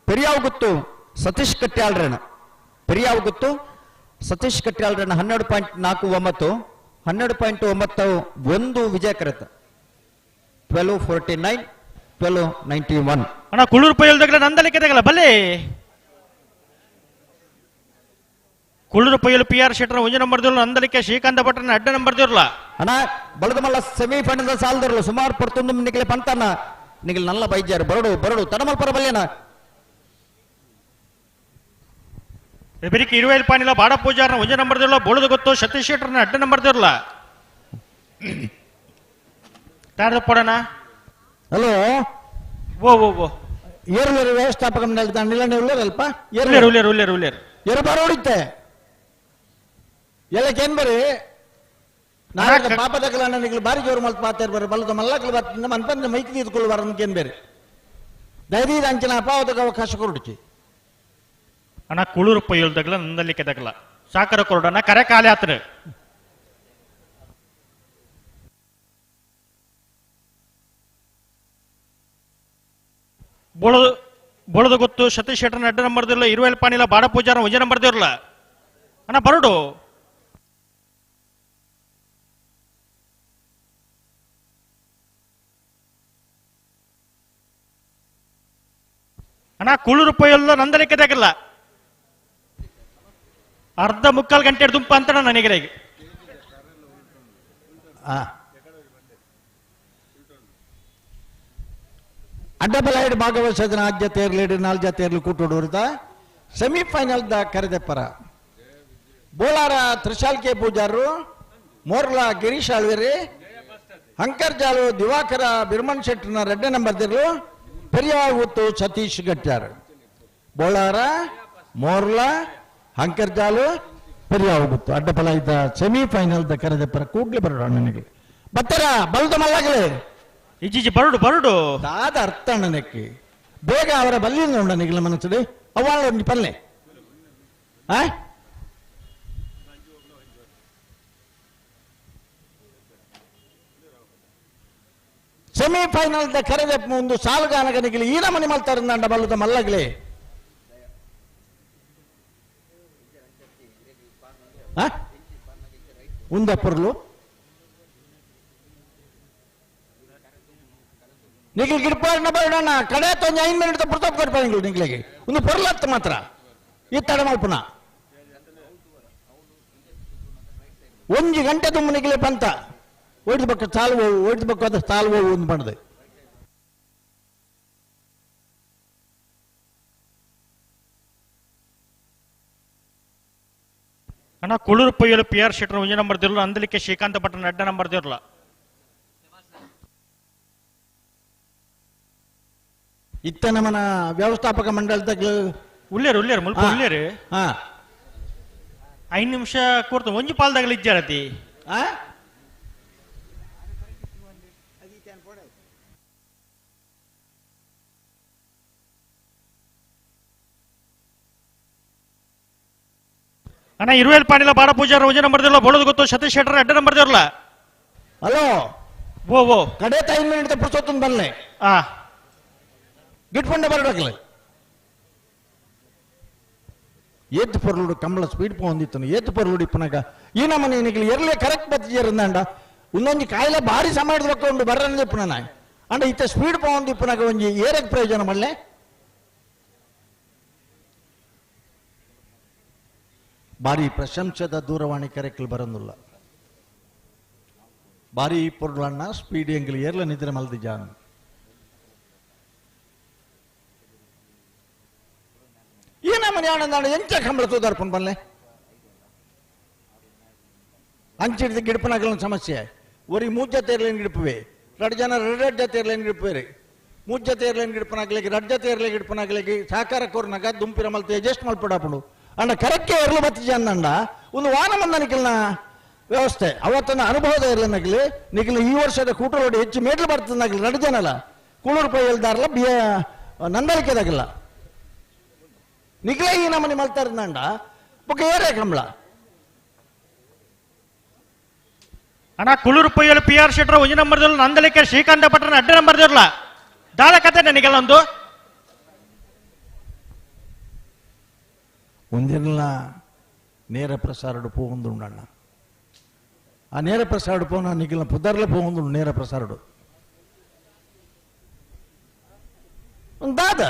ಪೆರಿಯಾವ್ ಗುತ್ತು ಸತೀಶ್ ಕಟ್ಯಾಲ್ರನ ಪೆರಿಯಾವ್ ಗುತ್ತು ಸತೀಶ್ ಕಟ್ಯಾಲ್ರನ 12.49 12.91 ವಿಜಯ ಕರೆತ್ತ 12.49 12.91. ಅಣ್ಣ ಕುಳ್ಳೂರು ಪೈಯಲ್ದಾಗಲ ನಂದಲಿಕ್ಕೆ ತಗಲ ಬಲ್ಲೆ ಕುಳ್ಳೂರು ಪೈಯಲು ಪಿ ಆರ್ ಶೆಟ್ಟರ್ ಒಂಜಿ ನಂಬರ್ ದಿರ್ಲ ನಂದಲಿಕ್ಕೆ ಶ್ರೀಕಾಂತ ಭಟ್ರನ ಅಡ್ಡ ನಂಬರ್ ದಿರ್ಲ ಅಣ್ಣ ಬಳದಮಲ್ಲ ಸೆಮಿಫೈನಲ್ ಸಾಲದಿರಲು ಸುಮಾರು ಪರ್ತೊಂದು ನಿಗಲೆ ಪಂತನ ನಿಗಲ್ ನಲ್ಲ ಬೈಜಾರು ಬರಡು ಬರಡು ತಡಮಲ್ಪರ ಬಲ್ಯನ ಬೆರಿಕೆ ಇರುವೈಲ್ ಪಾನಿಲ ಬಾಡ ಪೂಜಾರನ ಒಂಜಿ ನಂಬರ್ ದಿರ್ಲ ಬೋಳದ ಗೊತ್ತು ಸತೀಶ್ ಶೆಟ್ಟರ್ನ ಅಡ್ಡ ನಂಬರ್ ದಿರ್ಲ ತಾರದ ಪೋಡಣ ಹಲೋ ಓ ಓ ಓ ಏರುಲೇರು ವ್ಯವಸ್ಥಾಪಕ ಮಂಡಳಿ ನಿಲ್ಲನೆ ಉಳ್ಳೇರಲ್ಪ ಉಳ್ಳೇರು ಉಳ್ಳೇರು ಉಳ್ಳೇರು ಉಳ್ಳೇರು ಏರು ಬರೋಡಿತ್ತೆ ಎಲ್ಲಕ್ಕೇನ್ ಬರಿ ನಾಳೆ ಪಾಪದಕಲ ಅಣ್ಣನಿಗೆ ಬಾರಿ ಜೋರು ಮಲ್ತು ಪಾತೇರು ಬರ ಬಲದ ಮಲ್ಲಕಲು ಬರ್ತಿಂದ ಮನ್ಪಂದ ಮೈಕ್ ತೀರ್ಕೊಳ್ಳುವಾರ ಅನ್ಕೇನ್ ಬೇರೆ ದಯದೀದ ಅಂಚಿನ ಅಪಾವದಕ ಅವಕಾಶ ಕೊಡುಚಿ ಅಣ್ಣ ಕುಳೂರು ಪೈಯಲ್ದಗಲ ನಂದಲಿಕ್ಕೆ ದಗಲ ಸಾಕರ ಕೊರಡನ ಕರೆ ಕಾಲೆ ಆತ್ರ ಬೋಳದ ಗೊತ್ತು ಸತೀಶ್ ಶೆಟ್ಟರ್ನ ಅಡ್ಡ ನಂಬರ್ ದಿರ್ಲ ಇರುವೆಲ್ ಪಾನಿಲ ಬಾಡ ಪೂಜಾರ ಒಂಜೆ ನಂಬರ್ ದಿರ್ಲ ಅಣ್ಣ ಬರಡು ಅಣ್ಣ ಕುಳ್ಳೂರು ಪೈಯಲ್ಲ ನಂದಲಿಕ್ಕೆ ದಗಲ್ಲ ಅರ್ಧ ಮುಕ್ಕಾಲು ಗಂಟೆ ದುಂಪ ಅಂತ ನನಗೆ ಅಡ್ಡಬಲೈಡ್ ಭಾಗವಹಿಸೋದನ್ನ ಆದ್ಯ ತೇರ್ಲೇಡು ನಾಲ್ಜ ತೇರ್ಲು ಕೂಟೋಡು ಸೆಮಿಫೈನಲ್ the ಕರೆದೆಪ್ಪರ ಬೋಲಾರ ತ್ರಿಶಾಲ್ಕೆ ಪೂಜಾರರು ಮೋರ್ಲಾ ಗಿರೀಶ್ ಆಳ್ವೇರಿ ಅಂಕರ್ಜಾಲು ದಿವಾಕರ ಬಿರ್ಮನ್ ಶೆಟ್ಟರ್ನ ರೆಡ್ಡೆ ನಂಬರ್ ದಿರ್ಲು ಪೆರಿಯಾಗುತ್ತು ಸತೀಶ್ ಗಟ್ಯಾರ್ ಬೋಳಾರ ಮೋರ್ಲಾ ಅಂಕರ್ಜಾಲು ಪೆರಿಯಾಗುತ್ತು ಅಡ್ಡಬಲ ಇದ್ದ ಸೆಮಿಫೈನಲ್ the ಕರೆದೆಪ್ಪರ ಕೂಡ್ಲೆ ಬರೋಣ ನನಗೆ ಬತ್ತರ ಬಲ್ದ ಮಲ್ಲಾಗಲೇ ಇಜ್ಜಿಜಿ ಬರಡು ಬರಡು ದಾದ ಅರ್ಥ ಅಣ್ಣನಕ್ಕೆ ಬೇಗ ಅವರ ಬಲ್ಲಿಂದ ಉಂಡ ನಿಗಲ ಮನಸ್ಸು ಅವಾಳ ಒಂದು ಪಲ್ಲೆ ಆ ಸೆಮಿಫೈನಲ್ the ಕರೆದ ಒಂದು ಸಾಲುಗಾನಗನಿಗಲಿ ಈ ನಮನಿ ಮಲ್ತಾರಂದ ಬಲ್ಲದ ಮಲ್ಲಗಲೇ ಉಂದ ಪೊರ್ಲು ನಿಖಿಲ್ ಗಿಡ್ಪಾಡಿನ ಬರೋಣ ಕಡೆ ತೊಂಜ 5 ಮಿನಿಟ್ ಪುರ್ತಪ್ ಕೊಡ್ಪಾಡಿಗಳು ನಿಗ್ಲಿಗೆ ಒಂದು ಪೊರ್ಲತ್ತು ಮಾತ್ರ ಈ ತಡ ಮಲ್ಪುನ ಒಂಜಿ ಗಂಟೆ ತುಂಬ ನಿಗ್ಲೆ ಪಂತ ಓಡಿದ ಸಾಲು ಓಡಿದ ಅದ ಸಾಲು ಒಂದು ಬಣ್ಣದೆ ಅಣ್ಣ ಕುಳೂರು ಪೊಯ್ಯಲು ಪಿ ಆರ್ ಶೆಟ್ಟರ್ ಒಂಜಿ ನಂಬರ್ ದಿರ್ಲ ಅಂದಲಿಕ್ಕೆ ಶ್ರೀಕಾಂತ ಭಟ್ರನ ಅಡ್ಡ ನಂಬರ್ ದಿರ್ಲ ಇತ್ತ ನಮ್ಮನ ವ್ಯವಸ್ಥಾಪಕ ಮಂಡಳದ ಉಳ್ಳೇರು ಉಳ್ಳೇರು ಮುಲ್ಪ ಉಳ್ಳೇರು 5 ನಿಮಿಷ ಕೂರ್ತು ಒಂಜಿ ಪಾಲ್ದಾಗಲಿ ಇಜ್ಜಾರತಿ ಅಣ್ಣ ಇರುವೇಲ್ ಪಾಣಿಲ ಬಾಡ ಪೂಜಾರ ಒಂಜಿ ನಂಬರ್ ದಿರ್ಲ ಬೋಳದ ಗೊತ್ತು ಸತೀಶ್ ಶೆಟ್ಟರ್ ಅಡ್ಡ ನಂಬರ್ ದಿರ್ಲ ಹಲೋ ಓ ಓ ಕಡೆ 5 ಮಿನಿಟ್ ಪುರ್ಸೊತ್ತೊಂದು ಬಲ್ಲೆ ಆ ಗಿಟ್ಪಂಡ ಬರಡಕ್ಲೆ ಏತ್ ಪೊರ್ಲುಡು ಕಂಬಳ ಸ್ಪೀಡ್ ಪೋಂದಿತ್ತನು ಏತ್ ಪೊರ್ಲುಡು ಇಪ್ಪನಾಗ ಈ ನಮ್ಮನೆ ನಿಕ್ಲು ಎರ್ಲೆ ಕರೆಕ್ಟ್ ಬತ್ತಿಜೇರಂದಾಂಡ ಒಂದೊಂಜಿ ಕಾಯಿಲೆ ಭಾರಿ ಸಮಯದ ಬೊಕ್ಕ ಉಂಡು ಬರ್ರನ್ ಇಪ್ಪನ ನಾಯ್ ಅಂಡ ಇತ್ತ ಸ್ಪೀಡ್ ಪೋಂದು ಇಪ್ಪನಾಗ ಒಂಜಿ ಏರಕ್ ಪ್ರಯೋಜನ ಮಲ್ಲೆ ಭಾರಿ ಪ್ರಶಂಸದ ದೂರವಾಣಿ ಕರೆಕ್ಲು ಬರಂದುಲ್ಲ ಭಾರಿ ಪೊರ್ಲಣ್ಣ ಸ್ಪೀಡ್ ಎಂಗ್ಲು ಏರ್ಲ ನಿದ್ರೆ ಮಲ್ದಿಜಾನ್ ಈ ನಮ್ಮನೆ ಆನಂದ ಎಂಚ ಕಂಬಳ ತೂದಾರ್ಪುನ್ ಬಲ್ಲೆ ಅಂಚಿಡ್ದು ಗಿಡಪನಾಗಲ ಸಮಸ್ಯೆ ಒರಿ ಮೂರು ಜೊತೆ ಇರ್ಲೇನು ಗಿಡಪುವೆ ಎರಡು ಜನ ಎರಡು ಜೊತೆ ಇರ್ಲೇನು ಗಿಡಪುವೆ ಮೂರು ಜೊತೆ ಇರ್ಲೇನು ಗಿಡಪನಾಗ್ಲಿಕ್ಕೆ ಎರಡು ಜೊತೆ ಇರ್ಲಿ ಗಿಡಪನಾಗ್ಲಿಕ್ಕೆ ಸಹಕಾರ ಕೋರ್ನಾಗ ದುಂಪಿರ ಮಲ್ತು ಅಡ್ಜಸ್ಟ್ ಮಲ್ಪಡಾಪುಂಡು ಅಂಡ ಕರೆಕ್ಟೇ ಇರ್ಲು ಬತ್ತಿಜ ಅಂದಂಡ ಒಂದು ವಾನ ಮಂದನಿಕಲ್ನ ವ್ಯವಸ್ಥೆ ಅವತ್ತನ್ನ ಅನುಭವದ ಇರ್ಲನಗಲಿ ನಿಖಿಲ್ ಈ ವರ್ಷದ ಕೂಟರೋಡಿ ಹೆಚ್ಚು ಮೇಟ್ಲು ಬರ್ತದಾಗಲಿ ಎರಡು ಜನಲ್ಲ ಕೂಳೂರು ಪೈಲ್ದಾರಲ್ಲ ಬಿ ನಂದಳಿಕೆದಾಗಲ್ಲ ನಿಖಿಲ ಈ ನಮ್ಮನೆ ಮಲ್ತಾರಂಡ ಬೊಕ್ಕ ಏರೇ ಕಂಬಳ ಅಣ್ಣ ಕುಳೂರು ಪೊಯ್ಯಲು ಪಿ ಆರ್ ಶೆಟ್ರ ಒಂಜಿ ನಂಬರ್ ನಂದಲಿಕೆ ಶ್ರೀಕಾಂತ ಭಟ್ರನ ಅಡ್ಡ ನಂಬರ್ ದಿರ್ಲ ದಾದ ಕತೆ ನನಗೆಲ್ಲ ಒಂದು ಒಂದಿನ ನೇರ ಪ್ರಸಾರಡು ಪೋಂದುಂಡಣ್ಣ ಆ ನೇರ ಪ್ರಸಾರಡು ಪೋನ ನಿಖಿಲ ಪುದರ್ಲ ಪೋಂದುಂಡು ನೇರ ಪ್ರಸಾರಡು ಒಂದು ದಾದ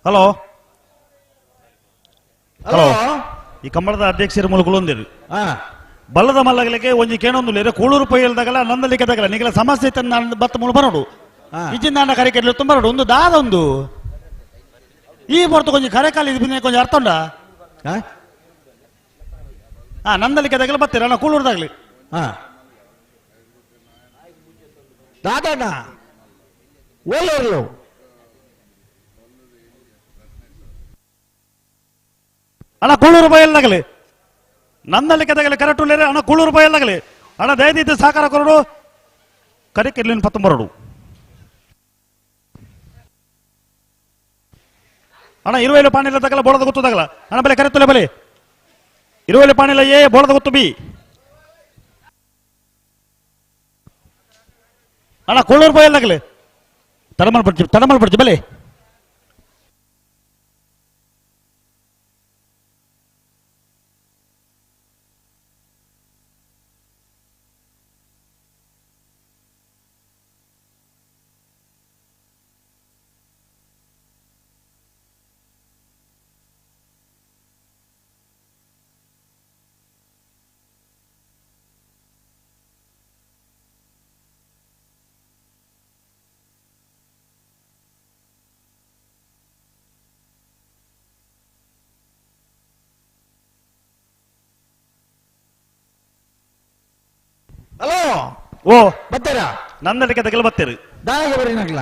ಹಲೋ ಹಲೋ ಈ ಕಂಬಳದ ಅಧ್ಯಕ್ಷರ ಮೂಲಕ ಒಂದಿರು ಬಲ್ಲದ ಮಲ್ಲಗಲಿಕ್ಕೆ ಒಂಜಿ ಕೇಣೊಂದು ಕೂಳೂರು ಪೈಲ್ದಾಗಲ್ಲ ನಂದಲಿಕ್ಕೆ ದಾಗಲ್ಲ ನಿಗಲ ಸಮಸ್ಯೆ ಇತ್ತ ನಾನು ಬತ್ತ ಮೂಲ ಬರೋಡು ಇಜ್ಜಿಂದ ಕರೆ ತುಂಬ ಬರೋಡು ಒಂದು ದಾದ ಒಂದು ಈ ಹೊರತು ಕೊಂಚ ಕರೆ ಕಾಲಿ ಕೊಂಚ ಅರ್ಥ ಉಂಡ ಹಾ ನಂದಲಿಕ್ಕೆ ದಾಗಲ ಬತ್ತೀರ ಅಣ್ಣ ಕೂಳೂರ್ದಾಗ್ಲಿ ದಾದಣ್ಣ ಓಲೇರ್ಲು ಅಣ್ಣ ಕೂಳೂರು ಬಯಲ್ದಾಗಲಿ ನಂದಲಿಕ್ಕೆ ದಾಗಲಿ ಕರೆಕ್ಟ್ ಉಳ್ಳೇರಿ ಅಣ್ಣ ಕೂಳೂರು ಬಯಲ್ದಾಗಲಿ ಅಣ್ಣ ದಯದಿದ್ದು ಸಹಕಾರ ಕೊರಡು ಕರಿಕಿರ್ಲಿನ ಪತ್ತೊಂಬರಡು ಅಣ್ಣ ಇರುವೈಲು ಪಾಣಿಲ್ಲ ತಗಲ ಬೋಳದ ಗೊತ್ತು ತಗಲ ಅಣ್ಣ ಬಲೆ ಕರೆತ್ತಲೆ ಬಲೆ ಇರುವೈಲು ಪಾಣಿಲ್ಲ ಎ ಬೋಳದ ಗೊತ್ತು ಬಿ ಅಣ್ಣ ಕೂಳೂರು ಬಯಲ್ದಾಗಲಿ ತಡಮಲ್ ಪಡ್ಚಿ ತಡಮಲ್ ಪಡ್ಚಿ ಬಲೆ ಹಲೋ ಓ ಬತ್ತೀರಾ ನಂದಲಿಕ್ಕೆ ತಗಲ ಬತ್ತೀರಿ ದಾಗೆ ಬರೀನಾಗ್ಲ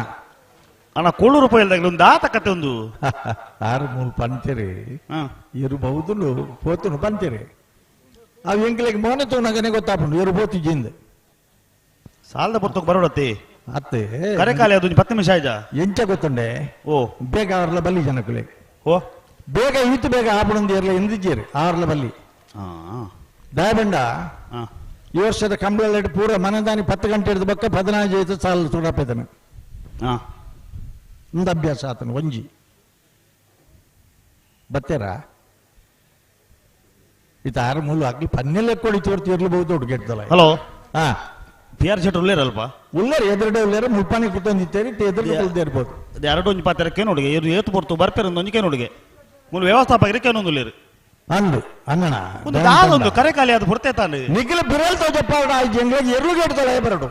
ಅಣ್ಣ ಕೂಳೂರು ಪೈಲ್ದಾಗಲಿ ಒಂದು ಆತ ಕತೆ ಒಂದು ಆರು ಮೂರು ಪಂತೀರಿ ಇರು ಬಹುದುಲು ಪೋತುನು ಪಂತೀರಿ ಅವು ಎಂಕ್ಲೆಗ್ ಮೋನೆ ತೂನಗನೆ ಗೊತ್ತಾಪುಂಡು ಇರು ಪೋತು ಜಿಂದ ಸಾಲದ ಪುರ್ತಕ್ಕೆ ಬರೋಡತ್ತಿ ಅತ್ತೆ ಕರೆಕಾಲಿ ಅದು ಒಂದು 10 ನಿಮಿಷ ಆಯ್ತಾ ಎಂಚ ಗೊತ್ತುಂಡೆ ಓ ಬೇಗ ಅವರ್ಲ ಬಲ್ಲಿ ಜನಕುಲೆ ಓ ಬೇಗ ಈತು ಬೇಗ ಆಪುಣಂದು ಇರ್ಲ ಎಂದಿದ್ದೀರಿ ಆರ್ಲ ಬಲ್ಲಿ ದಯಬಂಡ ಈ ವರ್ಷದ ಕಂಬಳ ಪೂರ ಮನದಾನಿ 10 ಗಂಟೆ ಹಿಡಿದು ಬಕ್ಕ 14 ಐದು ಸಾಲ ಸುಡಪೇತನ ಒಂದು ಅಭ್ಯಾಸ ಆತನು ಒಂಜಿ ಬತ್ತೇರಾ ಇದು ಆರು ಮೂಲು ಆಗ್ಲಿ ಪನ್ನೆಲ್ಲ ಕೊಡಿ ತೋರ್ತಿ ಇರ್ಲಬಹುದು ದೊಡ್ಡ ಗೆಡ್ದಲ್ಲ ಹಲೋ ಹಾ ಪಿ ಆರ್ ಶೆಟ್ ಉಳ್ಳೇರಲ್ಪ ಉಳ್ಳೇರು ಎದುರುಡೆ ಉಳ್ಳೇರು ಮುಲ್ಪಾನಿ ಕೂತೊಂದಿತ್ತೇರಿ ಎದುರು ಉಳ್ದೇ ಇರ್ಬೋದು ಅದು ಎರಡು ಒಂಜಿ ಪಾತ್ರ ನೋಡಿಗೆ ಇರು ಏತು ಪೊರ್ತು ಬರ್ಪೇರು ಒಂಜಿ ಕೇನೋಡಿಗೆ ಮೂಲು ವ್ಯವಸ್ಥಾಪಕರಿಗೆ ಕೇನೊಂದು ಉಳ್ಳೇರು ಅಂದು ಅನ್ನಣ ಒಂದು ದಾದೊಂದು ಕರೆಕಾಲಿ ಅದು ಪುರ್ತೆ ತಾನು ನಿಖಿಲ ಬಿರಲ್ ತೋಜಪ್ಪ ಆ ಜಂಗ್ಲಿಗೆ ಎರು ಗೆಡ್ದಲ್ಲ ಬರಡು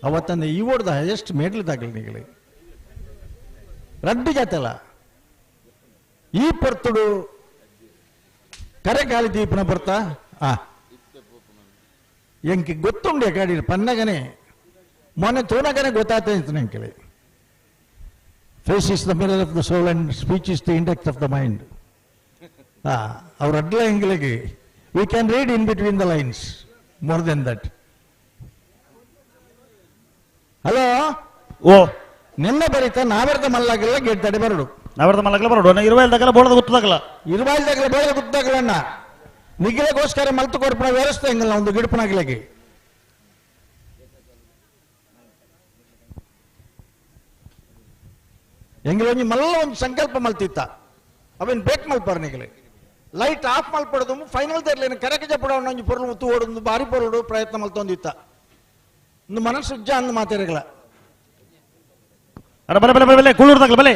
ಅವತ್ತಂದ ಈ ಓಡ್ದ ಎಷ್ಟು ಮೇಡ್ಲದಾಗಲಿ ನಿಗಲಿ ರಡ್ಡು ಜಾತಲ್ಲ ಈ ಪರ್ತುಡು ಕರೆ ಗಾಳಿ ದೀಪನ ಬರ್ತಾ ಆ ಎಂಕಿ ಗೊತ್ತುಂಡೆ ಗಾಡಿ ಪನ್ನಗನೆ ಮೊನ್ನೆ ತೋನಗನೆ ಗೊತ್ತಾಗ್ತಾ ಇತ್ತು ನಂಗೆ. Face is the mirror of the soul and speech is the index of the mind. ಅವ್ರ ಅಡ್ಲ ಎಂಗ್ಲಿಗೆ we can read in between the lines more than that. Hello ಓ ನಿನ್ನೆ ಬರೀತ ನಾವೆರ್ದ ಮಲ್ಲಾಗಲ್ಲ ಗೇಟ್ ತಡೆ ಬರಡು. ನಾವೆರ್ದ ಮಲ್ಲಾಗಲ್ಲ ಬರಡು. ಇರುವಾಯಿಲ್ ದಾಗಲ್ಲ ಬೋಳದ ಗೊತ್ತಾಗಲ್ಲ. ಇರುವಾಯಿಲ್ ದಾಗಲ್ಲ ಬೋಳದ ಗೊತ್ತಾಗಲ್ಲ. ನಿಗಿಲಗೋಸ್ಕರ ಮಲ್ತು ಕೊಡ್ಪಣ ವ್ಯವಸ್ಥೆ ಹೆಂಗಲ್ಲ ಒಂದು ಗಿಡಪನಾಗ್ಲಿಕ್ಕೆ. ಎಂಗಲ ಒಂಜಿ ಮಲ್ಲ ಒಂದು ಸಂಕಲ್ಪ ಮಲ್ತಿತ್ತ ಅವೇನು ಬೇಕು ಮಲ್ಪಾರ ನಿಗಲೆ ಲೈಟ್ ಆಫ್ ಮಲ್ಪಡೋದು ಫೈನಲ್ ತರ್ಲೇನು ಕರೆಕ್ ಜಪಡ ಒಂಜಿ ಪೊರುಳು ಮುತ್ತು ಓಡೊಂದು ಬಾರಿ ಪೊರುಳು ಪ್ರಯತ್ನ ಮಲ್ತೊಂದಿತ್ತ ಒಂದು ಮನಸ್ಸು ಉಜ್ಜ ಅಂದ್ ಮಾತಾಡಗಲ. ಅಡ ಬಲೆ ಬಲೆ ಬಲೆ ಕೂಳೂರು ದಾಗಲ ಬಲೆ.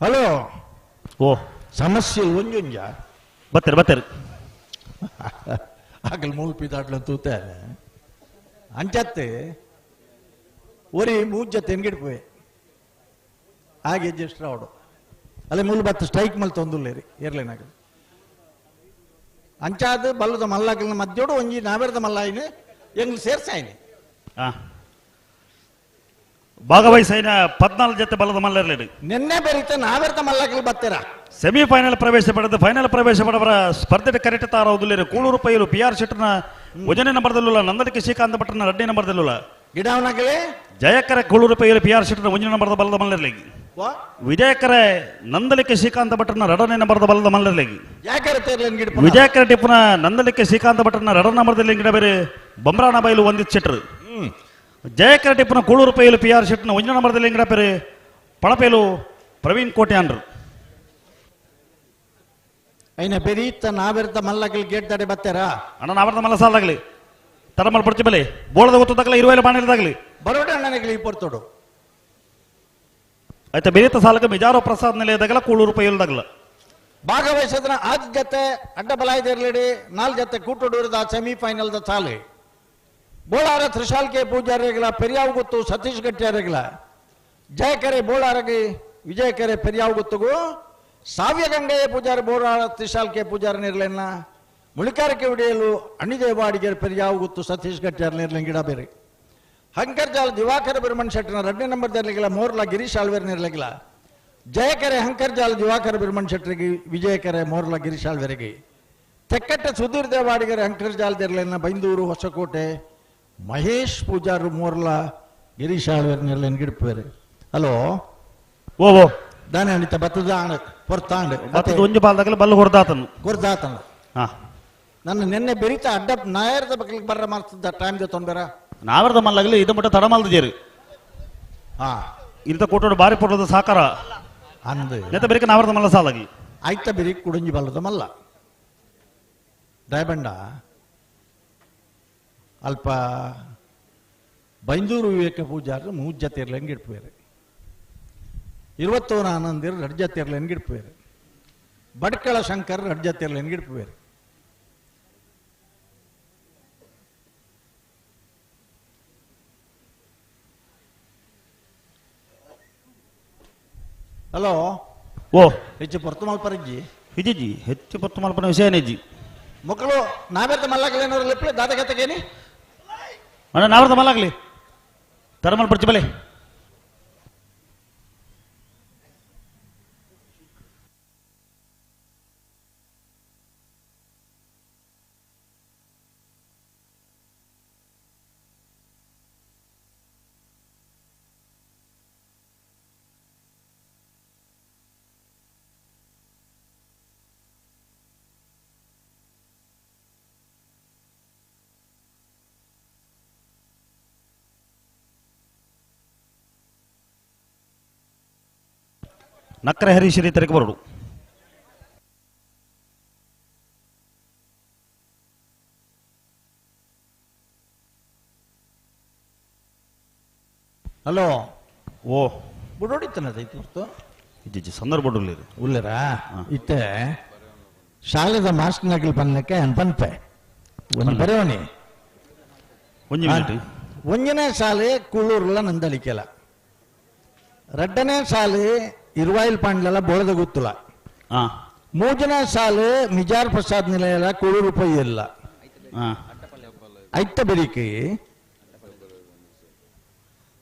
ಹಲೋ ಓ ಸಮಸ್ಯೆ ಒಂಜೊಂಜ ಬತ್ತಾರೆ ಬತ್ತಾರೆ ಆಗಲ್ ಮೂಲ್ಪಿ ದಾಟ್ಲ ತೂತೆ ಅಂಚತ್ತೆ ಒರಿ ಮೂಜ ತೆನ್ಗಿಡ್ಪುವೆ ಹಾಗೆ ಜಸ್ಟ್ ಅವಡು ಅಲ್ಲೇ ಮೂಲು ಬತ್ತು ಸ್ಟ್ರೈಕ್ ಮಲ್ ತೊಂದುಲ್ಲೇರಿ ಏರ್ಲೇನಾಗ ಅಂಚಾದ ಬಲ್ಲದ ಮಲ್ಲಾಕಲ್ನ ಮಧ್ಯೋಡು ಒಂಜಿ ನಾವೆರ್ದ ಮಲ್ಲಾಯಿನ ಎಂಗ್ಲು ಸೇರ್ಸಾಯಿನಿ. ಭಾಗವಹಿಸೈನ 14 ಜೊತೆ ಬಲದ ಮಲ್ಲರ್ಲೇಡು ನಿನ್ನೆ ಬೆರೀತ ನಾವೆರ್ದ ಮಲ್ಲಾಕಲ್ ಬತ್ತೀರಾ. ಸೆಮಿಫೈನಲ್ ಪ್ರವೇಶ ಪಡೆದ ಫೈನಲ್ ಪ್ರವೇಶ ಪಡೆವರ ಸ್ಪರ್ಧೆ ಕರೆಕ್ಟ್ ತಾರವುದಿಲ್ಲ. ಕೂಳೂರು ಪೈಲು ಪಿ ಆರ್ ಶೆಟ್ಟರ್ನ ಒಂದನೇ ನಂಬರ್ದಲ್ಲೂ ನಂದಡಿಕೆ ಶ್ರೀಕಾಂತ ಭಟ್ರನ ಎರಡನೇ ನಂಬರ್ದಲ್ಲೂ ಗಿಡವನಾಗಲೇ ಜಯಕರ ಕೂಳೂರು ಪೈಲು ಪಿ ಆರ್ ಶೆಟ್ಟರ್ನ ಒಂದನೇ ನಂಬರ್ದ ಬಲದ ಮಲ್ಲರ್ಲಿಗೆ ವಿಜಯಕರ ನಂದಲಿಕೆ ಶ್ರೀಕಾಂತ ಭಟ್ರನ ಎರಡನೇ ನಂಬರ್ದ ಬಲದ ಮಲ್ಲರ್ಲಿಗೆ ವಿಜಯಕರ ಟಿಪ್ಪುನ ನಂದಲಿಕೆ ಶ್ರೀಕಾಂತ ಭಟ್ರನ ಎರಡನೇ ನಂಬರ್ದಲ್ಲಿ ಗಿಡ ಬೇರೆ ಬೊಮ್ರಾಣ ಬೈಲು ಒಂದಿತ್ತು ಶೆಟ್ಟರ್ ಜಯಕರ ಟಿಪ್ಪುನ ಕೂಳೂರು ಪೈಲು ಪಿ ಆರ್ ಶೆಟ್ಟರ್ನ ಒಂದನೇ ನಂಬರ್ದಲ್ಲಿ ಗಿಡ ಬೇರೆ ಪಳಪೇಲು ಪ್ರವೀಣ್ ಕೋಟ್ಯಾನ್ರು. ಐನ ಬೆರೀತ ನಾವೆರ್ದ ಮಲ್ಲಗಲ್ ಗೇಟ್ ತಡೆ ಬತ್ತೀರಾ ಅಣ್ಣ. ನಾವೆರ್ದ ಮಲ್ಲ ಸಾಲಾಗ್ಲಿ ತರಮಲ್ ಪಡ್ತಿ ಬಲೆ ಬೋಳದ ಗೊತ್ತಾಗಲಿ ಇರುವೈಲ ಬಾಣಿಲ್ದಾಗ್ಲಿ ಬರೋಡೆ ಅಣ್ಣನಿಗೆ ಈ ಪೊರ್ತೋಡು ಆಯ್ತಾ. ಬೆರೀತ ಸಾಲಕ ಮಿಜಾರೋ ಪ್ರಸಾದ್ ನಿಲಯದಾಗಲ ಕೂಳೂರು ಪೈಲ್ದಾಗಲ ಭಾಗವಹಿಸಿದ್ರ ಆದ್ ಜೊತೆ ಅಡ್ಡ ಬಲಾಯ್ದಿರ್ಲಿಡಿ ನಾಲ್ ಜೊತೆ ಕೂಟುಡೂರದ ಸೆಮಿಫೈನಲ್ the ಸಾಲೆ ಬೋಳಾರ ತ್ರಿಶಾಲ್ಕೆ ಪೂಜಾರಿಗಳ ಪೆರಿಯಾವ್ ಗೊತ್ತು ಸತೀಶ್ ಗಟ್ಟಿಯಾರಿಗಳ ಜಯಕರೆ ಬೋಳಾರಗೆ ವಿಜಯಕರೆ ಪೆರಿಯಾವ್ ಗೊತ್ತುಗು ಸಾವ್ಯಗಂಗೆಯ ಪೂಜಾರಿ ಬೋಳಾರ ತ್ರಿಶಾಲ್ಕೆ ಪೂಜಾರಿ ನಿರ್ಲೆನ್ನ ಮುಳಿಕಾರಕ್ಕೆ ವಿಡಿಯಲು ಅಣಿದೇವ ಅಡಿಗೆರೆ ಪೆರಿಯಾವ್ ಗೊತ್ತು ಸತೀಶ್ ಗಟ್ಟಿಯಾರ್ ನಿರ್ಲೆನ್ ಗಿಡ ಬೇರೆ ಹಂಕರ್ಜಾಲ್ ದಿವಾಕರ ಬಿರ್ಮಣ್ ಶೆಟ್ಟನ ಎರಡನೇ ನಂಬರ್ ದರ್ಲಿಗಿಲ್ಲ ಮೋರ್ಲಾ ಗಿರೀಶ್ ಆಳ್ವೇರ್ ನಿರ್ಲಗಿಲ್ಲ ಜಯಕರೆ ಹಂಕರ್ಜಾಲ್ ದಿವಾಕರ ಬಿರ್ಮಣ್ ಶೆಟ್ಟರಿಗೆ ವಿಜಯಕರೆ ಮೋರ್ಲಾ ಗಿರೀಶ್ ಆಳ್ವೇರಿಗೆ ತೆಕ್ಕಟ್ಟೆ ಸುಧೀರ್ ದೇವಾಡಿಗರೆ ಹಂಕರ್ಜಾಲ್ ದೆರ್ಲೆನ್ನ ಬೈಂದೂರು ಹೊಸಕೋಟೆ ಮಹೇಶ್ ಪೂಜಾರು ಮೋರ್ಲಾ ಗಿರೀಶ್ ಆಳ್ವೇರ್ ನಿರ್ಲೆನ್ ಗಿಡಪೇರೆ. ಹಲೋ ಓ ಓ ದಾನೆ ಅಣಿತ ಬತ್ತದ ಆಣ ಹೊರ್ತಾಂಡ್ ಬತ್ತದ ಒಂಜಿ ಬಾಲ್ದಾಗಲ ಬಲ್ಲು ಹೊರದಾತನು ಹೊರದಾತನು. ಹಾ ನನ್ನ ನಿನ್ನೆ ಬೆರೀತ ಅಡ್ಡ ನಾಯರ್ದ ಬಗ್ಲಿಗೆ ಬರ್ರ ಮಾಡ್ತಿದ್ದ ಟೈಮ್ they ತೊಂಬರ ನಾವರ್ದ ಮಲ್ಲಾಗಲಿ ಇದು ಮಟ್ಟ ತಡಮಲ್ದ ಜೇರು. ಹಾ ಇಂತ ಕೊಟ್ಟೋಡು ಬಾರಿ ಪೊಟ್ಟದ ಸಾಕಾರ ಅಂದು ನೆತ್ತ ಬೆರಿಕ ನಾವರ್ದ ಮಲ್ಲ ಸಾಲಾಗಿ ಆಯ್ತ ಬೆರಿ ಕುಡುಂಜಿ ಬಲ್ಲದ ಮಲ್ಲ ದಯಬಂಡ ಅಲ್ಪ ಬೈಂದೂರು ವಿವೇಕ ಪೂಜಾರರು ಮೂರು ಜೊತೆ ಇರ್ಲಂಗೆ ಇಡ್ಪೇರು 21 ಆನಂದಿರು ಎರಡು ಜೊತೆ ಇರ್ಲಂಗೆ ಇಡ್ಪೇರು ಬಡ್ಕಳ ಶಂಕರ್ ಎರಡು ಜೊತೆ ಇರ್ಲಂಗೆ ಇಡ್ಪೇರು. ಹಲೋ ಓ ಹೆಚ್ಚು ಪೊರ್ತು ಮಲ್ಪರಜ್ಜಿ ಹಿಜಿಜಿ ಹೆಚ್ಚು ಪೊರ್ತು ಮಲ್ಪನ ವಿಷಯ ಏನಿಜ್ಜಿ ಮಕ್ಕಳು ನಾವೆರ್ದ ಮಲ್ಲಾಗಲೇನವ್ರು ಲಿಪ್ಲೆ ದಾದಗತೆಗೇನಿ ಅಣ್ಣ ನಾವೆರ್ದ ಮಲ್ಲಾಗಲಿ ತರಮಲ್ ಪಡ್ಚಿ ಬಲೆ ನಕ್ರೆ ಹರೀಶ್ ರೀತರಿಗೆ ಬರೋಡು. ಹಲೋ ಓ ಬುಡೋಡಿತ್ತನದ ಇತ್ತು ಇಜ್ಜಿ ಸಂದರ್ಭ ಉಳ್ಳೇರು ಉಳ್ಳೇರಾ ಇತ್ತೆ ಶಾಲೆದ ಮಾಸ್ಟರ್ನಗಲ್ ಪನ್ನಕ್ಕೆ ಅನ್ ಪನ್ಪೆ ಒಂದು ಬರೆವಣಿ ಒಂಜಿ ಮಿನಿಟ್. ಒಂಜನೇ ಶಾಲೆ ಕುಳ್ಳೂರ್ಲ ನಂದಳಿಕೆಲ, ರಡ್ಡನೇ ಶಾಲೆ ಇರುವಾಯಿಲ್ ಪಾಂಡ್ಲಲ ಬೋಳದ ಗುತ್ತುಲ, ಮೂರನೇ ಶಾಲೆ ಮಿಜಾರ್ ಪ್ರಸಾದ್ ನಿಲಯಲ ಕುಳ್ಳೂರು ಪೊಯ್ಯಲ್ಲ ಐತ ಬೆರಿಕೆ,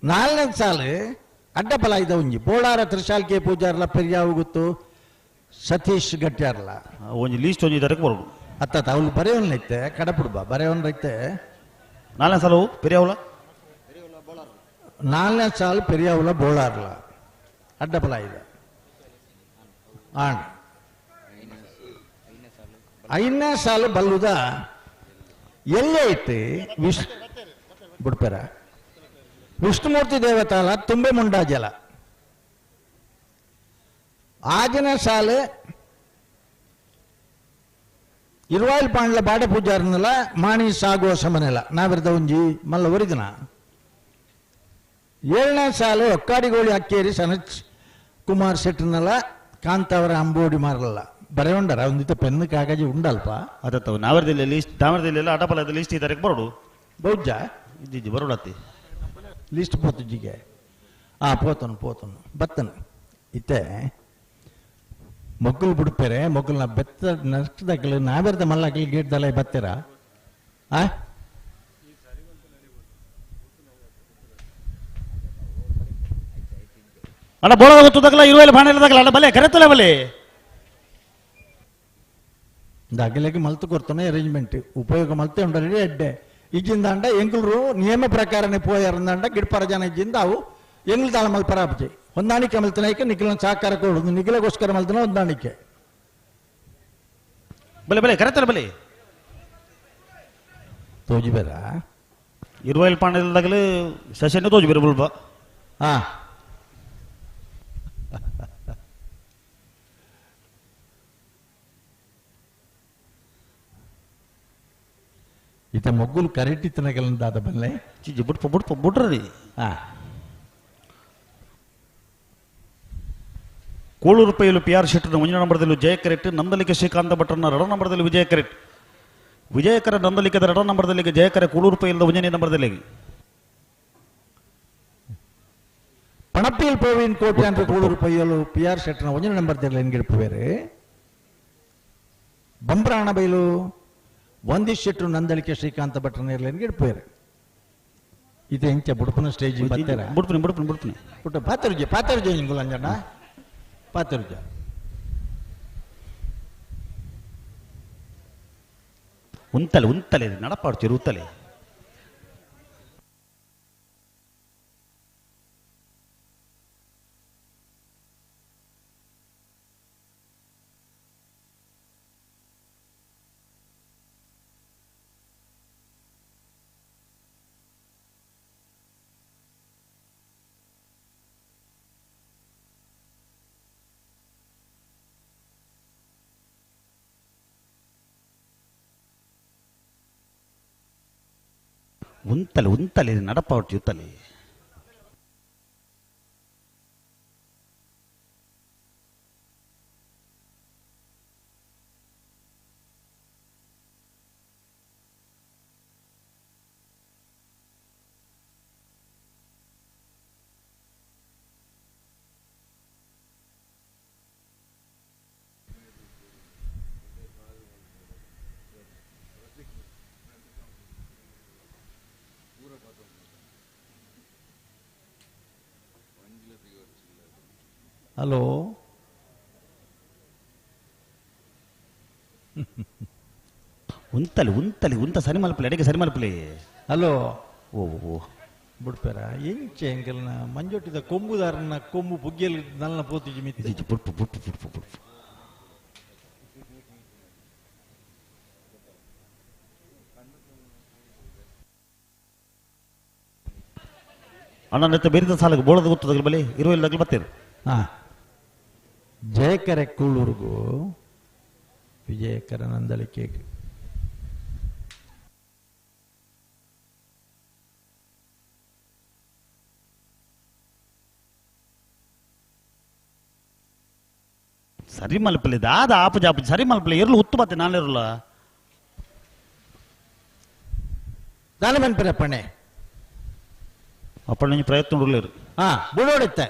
ನಾಲ್ನೇ ಸಾಲು ಅಡ್ಡಪಲ ಇದ್ದ ಒಂಜಿ ಬೋಳಾರ ತ್ರಿಶಾಲ್ಕೆ ಪೂಜಾರ್ಲ ಪೆರಿಯಾವು ಗೊತ್ತು ಸತೀಶ್ ಗಟ್ಯಾರ್ಲ ಒಂಜಿ ಲೀಸ್ಟ್ ಒಂಜಿ ಇದಕ್ಕೆ ಬರೋದು ಅತ್ತ ಅವಳು ಬರೆಯವನ್ ಐತೆ ಕಡಪುಡ್ಬ ಬರೆಯವನ್ ಐತೆ. ನಾಲ್ನೇ ಸಾಲು ಪೆರಿಯಾವುಲ, ನಾಲ್ನೇ ಸಾಲು ಪೆರಿಯಾವುಲ ಬೋಳಾರ್ಲ ಅಡ್ಡಪಲ ಇದೆ. ಆಣ್ ಐದನೇ ಸಾಲು ಬಲ್ಲುದ ಎಲ್ಲೇ ಐತೆ ವಿಶ್ ಬಿಡ್ಪೇರ ವಿಷ್ಣುಮೂರ್ತಿ ದೇವತಾಲ ತುಂಬೆ ಮುಂಡಾಜಲ. ಆಜನ ಸಾಲು ಇರುವಾಯಿಲ್ ಪಾಂಡ್ಲ ಬಾಡ ಪೂಜಾರನೆಲ್ಲ ಮಾಣಿ ಸಾಗುವ ಸಮನೆಲ್ಲ ನಾವಿರ್ದ ಒಂಜಿ ಮಲ್ಲ ಒರಿದಿನ. ಏಳನೇ ಸಾಲು ಒಕ್ಕಾಡಿಗೋಳಿ ಅಕ್ಕೇರಿ ಸನಚ್ ಕುಮಾರ್ ಶೆಟ್ಟರ್ನೆಲ್ಲ ಕಾಂತಾವರ ಅಂಬೋಡಿ ಮಾರಲ್ಲ ಬರೆಯುಂಡರ ಒಂದಿತ್ತ ಪೆನ್ನು ಕಾಗಜಿ ಉಂಡಲ್ಪ ಅದತ್ತವು ನಾವರ್ದಿಲ್ಲ ಲೀಸ್ಟ್ ನಾವರ್ದಿಲ್ಲ ಅಡಪಲದ ಲೀಸ್ಟ್ ಇದಕ್ಕೆ ಬರೋಡು ಬೌಜ್ಜ ಇಜ್ಜಿ ಬರೋಡತ್ತಿ ಲಿಸ್ಟ್ ಪೋತುಜಿಗೆ ಆ ಪೋತನು ಪೋತನು ಬತ್ತನು ಇತ್ತೆ ಮೊಗ್ಗುಲು ಬಿಡ್ಪೇರೆ ಮೊಗ್ಗುಲ್ನ ಬೆತ್ತ ನಷ್ಟದಕ್ಕಲು ನಾವೆರ್ದ ಮಲ್ಲಕಲು ಗೇಟ್ ದಲ ಬತ್ತೀರ ಆ ಅಣ್ಣ ಬೋಳದ ಗೊತ್ತದಕ್ಕಲ್ಲ ಇರುವಲ್ಲಿ ಬಾಣೆಲ್ಲದಕ್ಕಲ್ಲ ಅಣ್ಣ ಬಲೆ ಕರೆತಲೆ ಬಲೆ ಅಗಲಕ್ಕೆ ಮಲ್ತು ಕೊಡ್ತಾನೆ ಅರೇಂಜ್ಮೆಂಟ್ ಉಪಯೋಗ ಮಲ್ತೆ ಉಂಡರಿ ಎಡ್ಡೆ ಇಜ್ಜಿಂದಾಂಡ ಎಂಗ್ಳರು ನಿಯಮ ಪ್ರಕಾರನೇ ಪೋಯಾರಂದಾಂಡ ಗಿಡ್ಪರ ಜನ ಇಜ್ಜಿಂದ ಅವು ಎಂಗ್ಳು ತಾಳ ಮಲ್ಪರಾಪಜಿ ಹೊಂದಾಣಿಕೆ ಮಲ್ತನಾಯ್ಕೆ ನಿಖಿಲ ಸಹಕಾರ ಕೊಡುದು ನಿಖಿಲಗೋಸ್ಕರ ಮಲ್ತನ ಹೊಂದಾಣಿಕೆ ಬಲೆ ಬಲೆ ಕರೆತಲೆ ಬಲೆ ತೋಜಿ ಬೇರ ಇರುವಲ್ಲಿ ಪಾಂಡಲ್ದಾಗಲೂ ಸೆಷನ್ ತೋಜಿ ಬೇರೆ ಬುಲ್ಬ ಹಾ ಇತ ಮೊಗ್ಗುಲು ಕರೆಕ್ಟ್ ಇತ್ತನಗಲಂದಾದ ಬಲ್ಲೆ ಚಿಜ್ಜಿ ಬುಟ್ಪ ಬುಟ್ಪ ಬುಟ್ರಿ. ಕೋಳೂರು ಪೈಲು ಪಿ ಆರ್ ಶೆಟ್ಟರ್ನ ಒಂಜನೇ ನಂಬರ್ದಲ್ಲಿ ಜಯ ಕರೆಕ್ಟ್, ನಂದಲಿಕೆ ಶ್ರೀಕಾಂತ ಭಟ್ರನ ಎರಡನೇ ನಂಬರ್ದಲ್ಲಿ ವಿಜಯ ಕರೆಕ್ಟ್, ವಿಜಯಕರ ನಂದಲಿಕದ ಎರಡನೇ ನಂಬರ್ದಲ್ಲಿ ಜಯಕರ ಕೂಳೂರು ಪೈಲದ ಒಂಜನೇ ನಂಬರ್ದಲ್ಲಿ. ಪಣಪಿಲ್ ಪೋವಿನ್ ಕೋಟೆ ಅಂತ ಕೂಳೂರು ಪೈಯಲು ಪಿ ಆರ್ ಶೆಟ್ಟರ್ನ ಒಂಜನೇ ನಂಬರ್ದಲ್ಲಿ ಎನ್ಗಿಡ್ಪು ಬೇರೆ ಬಂಬ್ರಾಣ ಬೈಲು ಒಂದಿಷ್ಟು ಶೆಟ್ಟರು ನಂದಳಿಕೆ ಶ್ರೀಕಾಂತ ಭಟ್ರನ ಇರಲಿ ಗಿಡ್ಪೇರು. ಇದು ಎಂಚ ಬುಡ್ಪನ ಸ್ಟೇಜ್ ಬತ್ತೀರ ಬುಡ್ಪನಿ ಬುಡ್ಪನಿ ಬುಡ್ಪನಿ ಪುಟ್ಟ ಪಾತರುಜೆ ಪಾತರುಜೆ ಇಂಗುಲಂಜಣ್ಣ ಪಾತರುಜ ಉಂತಲೆ ಉಂತಲೆ ನಡಪಾಡ್ತೀರಿ ಉತ್ತಲೆ ಉಂತಲೆ ಉಂತಲೆ ನಡಪಾಡ್ತಿ ಉತ್ತಲೆ ಹಲೋ ಉಂತಲೆ ಉಂತಲೆ ಉಂತ ಸರಿ ಮಲ್ಪಲೆ ಅಡಿಗೆ ಸರಿ ಮಲ್ಪಲೆ. ಹಲೋ ಓ ಓ ಬುಡ್ಪೇರ ಎಂಚೆ ಎಂಕಲ್ನ ಮಂಜೊಟ್ಟಿದ ಕೊಂಬುದಾರನ ಕೊಂಬು ಬುಗ್ಗಿಯಲ್ಲಿ ನಲ್ಲ ಪೋತಿಜಿ ಮಿತ್ತಿ ಬುಡ್ಪು ಬುಡ್ಪು ಬುಡ್ಪು ಬುಡ್ಪು ಅಣ್ಣ ಬೇರೆ ಸಾಲಕ್ಕೆ ಬೋಳದ ಗೊತ್ತದ ಬಲೆ ಇರುವ ಇಲ್ಲ ಬತ್ತೀರಿ. ಹಾ ಜಯಕರೆ ಕೂಳೂರುಗು ವಿಜಯಕರ ನಂದಳಿಕೆಗೆ. ಸರಿ ಮಲ್ಪಲಿ ದಾದ ಆಪು ಜಾಪು ಸರಿ ಮಲ್ಪಲಿ ಇರ್ಲು ಉತ್ತು ಬತ್ತೆ ನಾನಿರಲ್ಲ ದಾನ ಮನ್ಪಿರಪ್ಪಣೆ ಅಪ್ಪಣ್ಣೆ ಪ್ರಯತ್ನ ಉರ್ಲಿರು. ಹಾ ಬುಡೋಡುತ್ತೆ.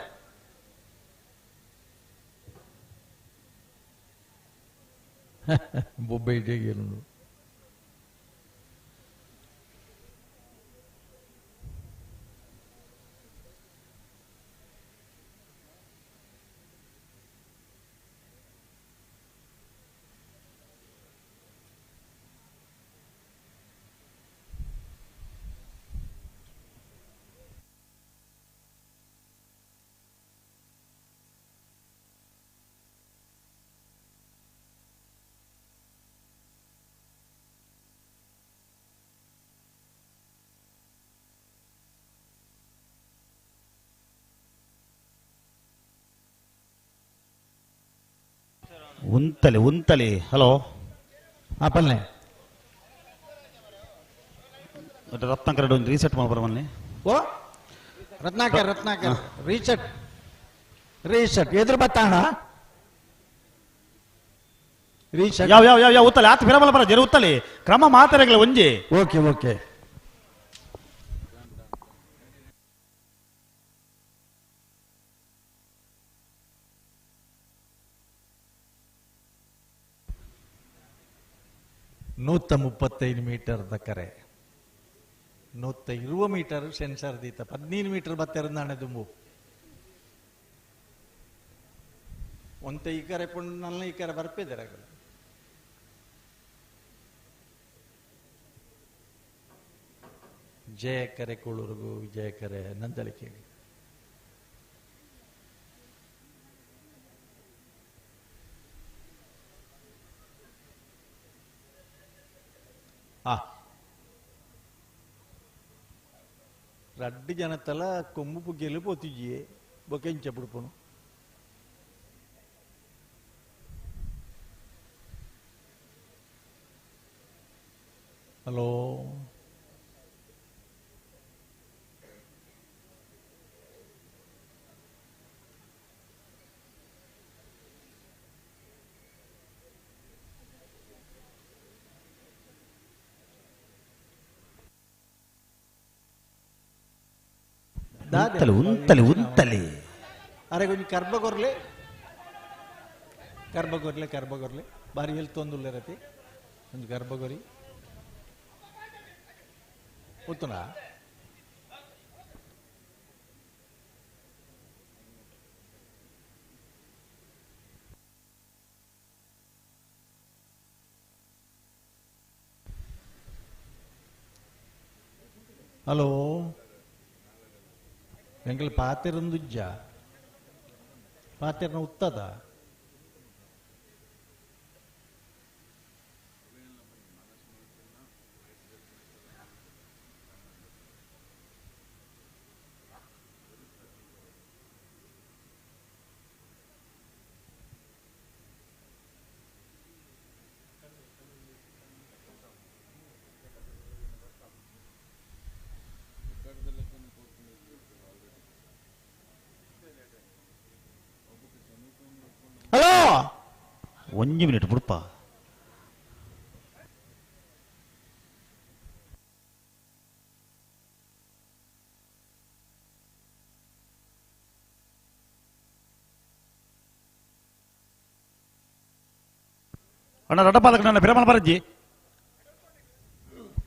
ಬೊಬ್ಬೆ ಇಡೀ ಉಂತಲೆ ಉಂತಲೆ. ಹಲೋ ಪಲ್ಲೆ ರತ್ನಾಕರ್ ಒಂದು ರೀಸೆಟ್ ಮಾಡ್ಬರ. ಓ ರತ್ನಾಕರ್ ರತ್ನಾಕರ್ ರೀಸೆಟ್ ರೀಸೆಟ್ ಎದುರು ಬತ್ತಾಣ ರೀಸೆಟ್ ಯಾವ ಯಾವ ಯಾವ ಯಾವ ಉತ್ತಲೆ ಆತ ಬಿರಬಲ ಬರ ಜರ ಉತ್ತಲೆ ಕ್ರಮ ಮಾತಾಡಗಲ ಒಂಜಿ. ಓಕೆ ಓಕೆ 135 ಮೀಟರ್ ದಕ್ಕರೆ 120 ಮೀಟರ್ ಸೆನ್ಸರ್ ದೀತ 15 ಮೀಟರ್ ಬತ್ತೆರಂದಾಣೆ ದುಂಬು ಒಂತೆ ಈ ಕರೆ ಪುಣ್ಣಲ್ಲ ಈ ಕರೆ ಬರ್ಪಿದ್ದಾರೆ. ಜಯಕರೆ ಕೂಳೂರುಗು ವಿಜಯಕರೆ ನಂದಳಿಕೆ. ರಡ್ಡು ಜನತಲ ಕೊಂಬು ಪುಗ್ಗೆಲು ಪೋತಿಜಿಯೇ ಬೊಕೆಂಚ ಪುಡ್ಪುನು. ಹಲೋ ಉಂತಲೆ ಉಂತಲೆ ಉಂತಲೆ. ಅರೆ ಕೊಂಚ ಕರ್ಬಗೊರ್ಲೆ ಕರ್ಬಗೊರ್ಲೆ ಕರ್ಬಗೊರ್ಲೆ ಬಾರಿ ಎಲ್ತೊಂದುಲ್ಲೆ ರತಿ ಒಂಜಿ ಕರ್ಬಗೊರಿ ಉತ್ತುನ. ಹಲೋ ಎಂಕಲ್ ಪಾತೆರಂದುಜ್ಜ ಪಾತೆರ್ನ ಉತ್ತದ ಹಲೋ ಒಂಜಿ ಮಿನಿಟ್ ಬುಡ್ಪ. ಅಣ್ಣ ರಡ್ಡಪಾದಕ ನನ್ನ ಬಿರಮಲ ಬರಜ್ಜಿ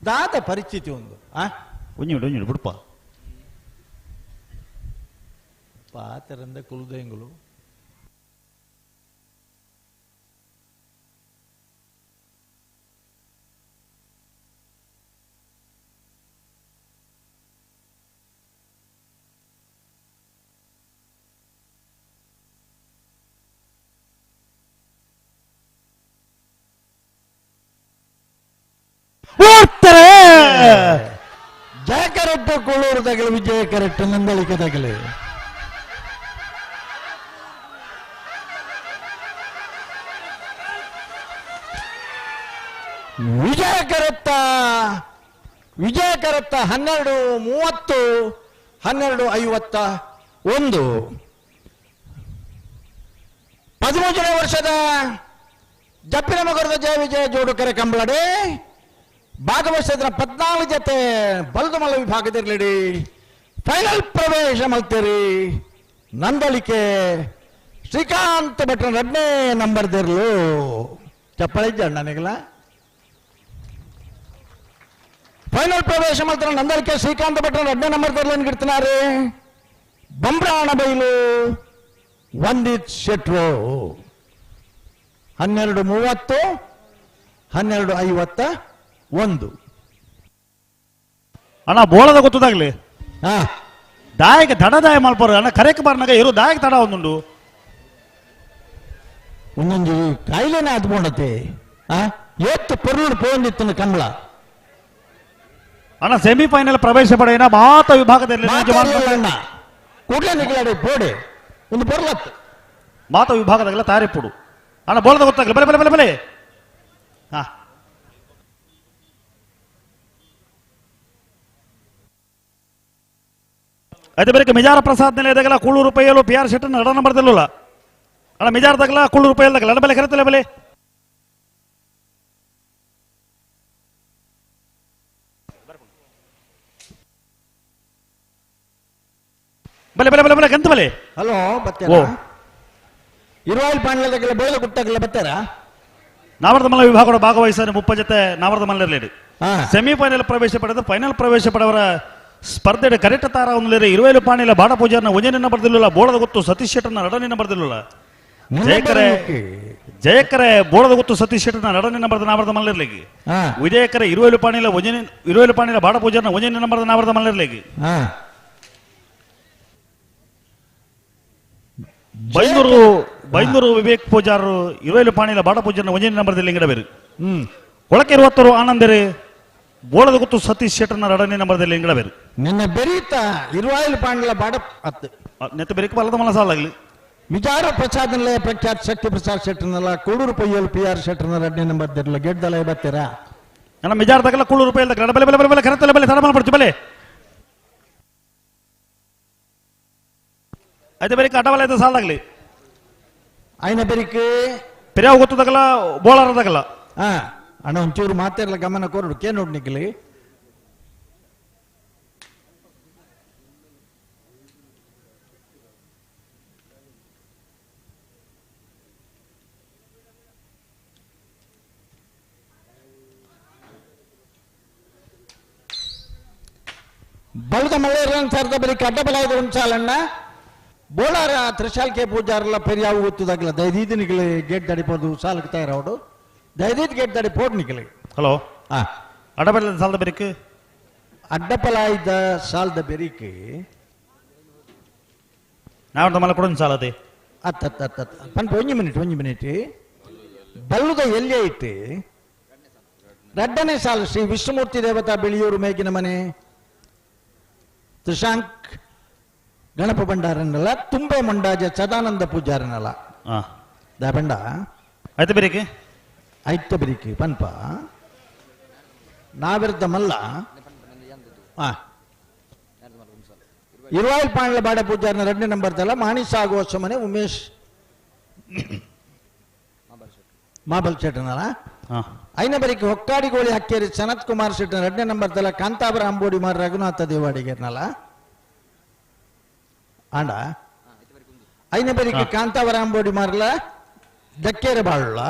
ದಾದ ಪರಿಸ್ಥಿತಿ ಒಂದು ಒಂಜಿ ಮಿನಿಟ್ ಒಂಜಿ ಮಿನಿಟ್ ಬುಡ್ಪ. ಪಾತರಂದ ಕುಲದೆಂಗುಲು ಜಯ ಕರೆಕ್ಟ್ ಕೂಳೂರು ತಗಲು ವಿಜಯ ಕರೆಕ್ಟ್ ನಂದಳಿಕೆ ತಗಲು. ವಿಜಯ ಕರೆತ್ತ ವಿಜಯ ಕರೆತ್ತ 12:30 12:51. 13ನೇ ವರ್ಷದ ಜಪ್ಪಿನ ಮಗರದ ಜಯ ವಿಜಯ ಜೋಡುಕರೆ ಕಂಬಳಡೆ ಭಾಗವಹಿಸಿದ 14 ಜೊತೆ ಬಲದಮಲ ವಿಭಾಗದಲ್ಲಿ ಫೈನಲ್ ಪ್ರವೇಶ ಮಲ್ತೀರಿ. ನಂದಳಿಕೆ ಶ್ರೀಕಾಂತ್ ಭಟ್ರ 2ನೇ ನಂಬರ್ ದಿರ್ಲು. ಚಪ್ಪಳೆ ನನಗಲ್ಲ ಫೈನಲ್ ಪ್ರವೇಶ ಮಲ್ತಾರ ನಂದಳಿಕೆ ಶ್ರೀಕಾಂತ್ ಭಟ್ರ 2ನೇ ನಂಬರ್ ದಿರ್ಲು ಗಿಡ್ತಿನಾರೆ ಬಂಬ್ರಾಣ ಬೈಲು ವಂದಿತ್ ಶೆಟ್ರು. 12:30 12:51. ಅಣ್ಣ ಬೋಳದ ಗೊತ್ತದಾಗ್ಲಿ ದಾಯಕ ತಡ ದಾಯ ಮಲ್ಪರು ಅಣ್ಣ ಕರೆಕ್ ಬಾರ್ನಾಗ ಇರು ದಾಯಕ ತಡ ಒಂದುಂಡು ಒಂದೊಂದು ಕಾಯಿಲೆನೇ ಆದ್ಕೊಂಡತೆ ಏತ್ತು ಪೊರ್ಲು ಪೋಂದಿತ್ತು ಕಮಲ. ಅಣ್ಣ ಸೆಮಿಫೈನಲ್ ಪ್ರವೇಶ ಪಡೆಯನ ಮಾತ ವಿಭಾಗದಲ್ಲಿ ಕೂಡಲೇ ನಿಗಲಾಡಿ ಬೋಡೆ ಒಂದು ಪೊರ್ಲತ್ತು ಮಾತ ವಿಭಾಗದಾಗಲ್ಲ ತಾರಿಪುಡು ಅಣ್ಣ ಬೋಳದ ಗೊತ್ತಾಗಲಿ ಬಲೆ ಬಲೆ ಬಲೆ ಬಲೆ. ಹಾ అయితే ಬೇರೆ ಮಿಜಾರ ಪ್ರಸಾದ್ ನೆಲೆದಾಗಲ ಕೂಳೂರು ಪೈಯಲು ಪಿ ಆರ್ ಶೆಟ್ಟನ್ ನಡ ನಂಬರ್ ದಲ್ಲಲ್ಲ ಅಣ್ಣ ಮಿಜಾರ ತಗಲ ಕೂಳೂರು ಪೈಯಲ್ ತಗಲ ಅಣ್ಣ ಬೆಲೆ ಕರೆತಲೆ ಬೆಲೆ ಬಲೆ ಬಲೆ ಬಲೆ ಬಲೆ ಕಂತ ಬಲೆ. ಹಲೋ ಬತ್ತೇರಾ ಇರುವಾಯಿಲ್ ಪಾಂಡ್ಲದಾಗಲ ಬೋಳ ಗುಟ್ಟಗಲ ಬತ್ತೇರಾ ನಾವರ್ಧಮಲ್ಲ ವಿಭಾಗದ ಭಾಗವಹಿಸ ಮುಪ್ಪ ಜೊತೆ ನಾವರ್ಧಮಲ್ಲಲ್ಲಿ ಸೆಮಿಫೈನಲ್ ಪ್ರವೇಶ ಪಡೆದು ಫೈನಲ್ ಪ್ರವೇಶ ಪಡೆಯವರ ಸ್ಪರ್ಧೆ ಕರೆಕ್ಟ್ ತಾರ ಒಂದಲೇರಿ ಇರುವೇಲು ಪಾಣಿಲ ಬಾಡ ಪೂಜಾರನ ಒಂಜನೇ ಬರ್ದಿಲ್ಲ ಬೋಳದ ಗೊತ್ತು ಸತೀಶ್ ಶೆಟ್ಟರ್ನ ಎರಡನೇ ಬರ್ದಿಲ್ಲ ಜಯಕರೆ ಜಯಕರೆ ಬೋಳದ ಗೊತ್ತು ಸತೀಶ್ ಶೆಟ್ಟರ್ನ ಎರಡನೇ ನಂಬರ್ದ ನಾವರ್ಧ ಮಲ್ಲರ್ಲಿಗೆ ವಿಜಯಕರೆ ಇರುವೇಲು ಪಾಣಿಲ ಒಂಜನೇ ಇರುವೇಲು ಪಾಣಿಲ ಬಾಡ ಪೂಜಾರನ ಒಂಜನೇ ನಂಬರ್ದ ನಾವರ್ಧ ಮಲ್ಲರ್ಲಿಗೆ ಬೈಂದೂರು ಬೈಂದೂರು ವಿವೇಕ್ ಪೂಜಾರರು ಇರುವೇಲು ಪಾಣಿಲ ಬಾಡ ಪೂಜಾರನ ಒಂಜನೇ ನಂಬರ್ದಲ್ಲಿ ಲಿಂಗಡ ಬೇರು ಒಳಕ್ಕೆ ಇರುವತ್ತರು ಆನಂದರೆ ಬೋಳದ ಗೊತ್ತು ಸತೀಶ್ ಶೆಟ್ಟರ್ನ ಎರಡನೇ ನಂಬರ್ದಲ್ಲಿ ಲಿಂಗಡ ಬೇರು ನಿನ್ನ ಬೆರೀತ ಇರುವಾಯಿಲ್ ಪಾಂಡ್ಲ ಬಾಡ ಅತ್ತು ನೆತ್ತ ಬೆರಿಕ ಬಲದ ಮನಸ ಆಗಲಿ ವಿಚಾರ ಪ್ರಸಾದನಲ್ಲೇ ಪ್ರಖ್ಯಾತ ಶಕ್ತಿ ಪ್ರಸಾದ್ ಶೆಟ್ಟರ್ನಲ್ಲ ಕೂಡೂರು ಪೈಯಲ್ ಪಿ ಆರ್ ಶೆಟ್ಟರ್ನ ಎರಡನೇ ನಂಬರ್ ದಿರಲ್ಲ ಗೆಡ್ದಲ ಬತ್ತೀರಾ ನನ್ನ ಮಿಜಾರ್ ತಗಲ ಕೂಳೂರು ಪೈಯಲ್ ತಗಲ ಬಲೆ ಬಲೆ ಬಲೆ ಬಲೆ ಕರೆತಲೆ ಬಲೆ ತಡ ಪಡ್ತು ಬಲೆ అయితే ಬೆರಿಕ ಅಟವಲ అయితే ಸಾಲಾಗಲಿ ಆಯ್ನ ಬೆರಿಕೆ ಪೆರಿಯಾವ ಗೊತ್ತು ತಗಲ ಬೋಳಾರ ತಗಲ ಅಣ್ಣ ಒಂಚೂರು ಮಾತಾಡಲ ಗಮನ ಕೊರಡು ಕೇ ನೋಡ್ ನಿಕ್ಲಿ ಬಲದ ಮಳೆಯರನ್ನು ಸರ್ದ ಬರೀ ಕಡ್ಡ ಬಲ ಇದು ಉಂಚಾಲಣ್ಣ ಬೋಳಾರ ತ್ರಿಶಾಲ್ಕೆ ಪೂಜಾರಲ್ಲ ಪೆರಿಯಾವು ಗೊತ್ತದಾಗಲ್ಲ ದೈದೀದ್ ನಿಗಲಿ ಗೇಟ್ ದಡಿಪೋದು ಸಾಲಕ್ಕೆ ತಯಾರವಡು ದೈದೀದ್ ಗೇಟ್ ದಡಿ ಪೋಡ್ ನಿಗಲಿ. ಹಲೋ ಅಡ್ಡಪಲ ಸಾಲದ ಬೆರಿಕೆ ಅಡ್ಡಪಲಾಯ್ದ ಸಾಲದ ಬೆರಿಕೆ ನಾವು ಮಲ್ಲ ಕೊಡೋದು ಸಾಲದೆ ಅತ್ತ ಅತ್ತ ಅತ್ತ ಪನ್ಪ ಒಂಜಿ ಮಿನಿಟ್ ಒಂಜಿ ಮಿನಿಟ್ ಬಲ್ಲುದ ಎಲ್ಲಿ ಐತೆ ರಡ್ಡನೇ ಸಾಲು ಶ್ರೀ ವಿಷ್ಣುಮೂರ್ತಿ ದೇವತಾ ಬಿಳಿಯೂರು ಮೇಗಿನ ಮನೆ ತ್ರಿಶಾಂಕ್ ಗಣಪ ಭಂಡಾರನಲ್ಲ ತುಂಬೆ ಮಂಡಾಜ ಸದಾನಂದ ಪೂಜಾರನಲ್ಲ ದಾಪಂಡ ಆಯ್ತು ಬೆರಿಕೆ ಆಯ್ತು ಬೆರಿಕೆ ಪನ್ಪ ನಾವಿರ್ದ ಮಲ್ಲ ಇರುವಾಯಿಲ್ ಪಾಂಡ್ಲ ಬಾಡ ಪೂಜಾರನ ಎರಡನೇ ನಂಬರ್ ತಲ್ಲ ಮಾಣಿಸಾಗುವ ಸುಮನೆ ಉಮೇಶ್ ಮಾಬಲ್ ಶೆಟ್ಟನಲ್ಲ ಐನ ಬರಿಕೆ ಹೊಕ್ಕಾಡಿಗೋಳಿ ಹಕ್ಕೇರಿ ಸನತ್ ಕುಮಾರ್ ಶೆಟ್ಟನ ಎರಡನೇ ನಂಬರ್ ತಲ್ಲ ಕಾಂತಾಬರ ಅಂಬೋಡಿ ಮಾರ್ ರಘುನಾಥ ದೇವಾಡಿಗೆರ್ನಲ್ಲ ಆಂಡ ಐನ ಬರಿಕೆ ಕಾಂತಾವರ ಅಂಬೋಡಿ ಮಾರ್ಲ ದಕ್ಕೇರೆ ಬಾಳುಳ್ಳ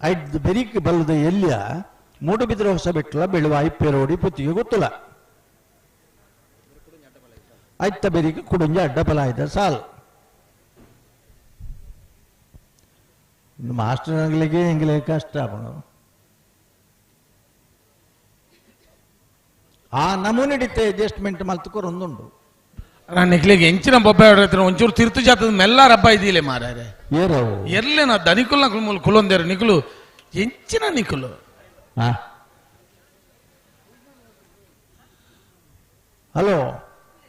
ಐದು ಬೆರಿಕೆ ಬಲ್ಲದ ಎಲ್ಲಿಯ ಮೂಡುಬಿದ್ರೆ ಹೊಸ ಬಿಟ್ಲ ಬೆಳುವ ಐಪೇರೋಡಿ ಪುತ್ತಿಗೆ ಗೊತ್ತಿಲ್ಲ ಐತ ಬೆರಿಕೆ ಕುಡುಂಜ ಅಡ್ಡಪಲ ಆಯ್ತ ಸಾಲ್ ಮಾಸ್ಟರ್ಗಳಿಗೆ ಎಂಗ್ಲೇ ಕಷ್ಟ ಆ ನಮೂನೆ ಹಿಡಿತೆ ಅಡ್ಜಸ್ಟ್ಮೆಂಟ್ ಮಲ್ತುಕೋರ್ ಒಂದುಂಡು ನಿಕ್ಲಿಗೆ ಎಂಚಿನ ಬೊಬ್ಬೆ ಹೊಡೆದ್ರೆ ಒಂಚೂರು ತಿರ್ತು ಜಾತದ ಮೆಲ್ಲ ರಬ್ಬ ಇದಿಲ್ಲ ಮಾರಾರೆ ಏರವು ಎರ್ಲೇನ ದನಿಕುಲ್ನ ಕುಲ್ಮೂಲ್ ಕುಲೊಂದೇರು ನಿಕುಲು ಎಂಚಿನ ನಿಕುಲು ಹಲೋ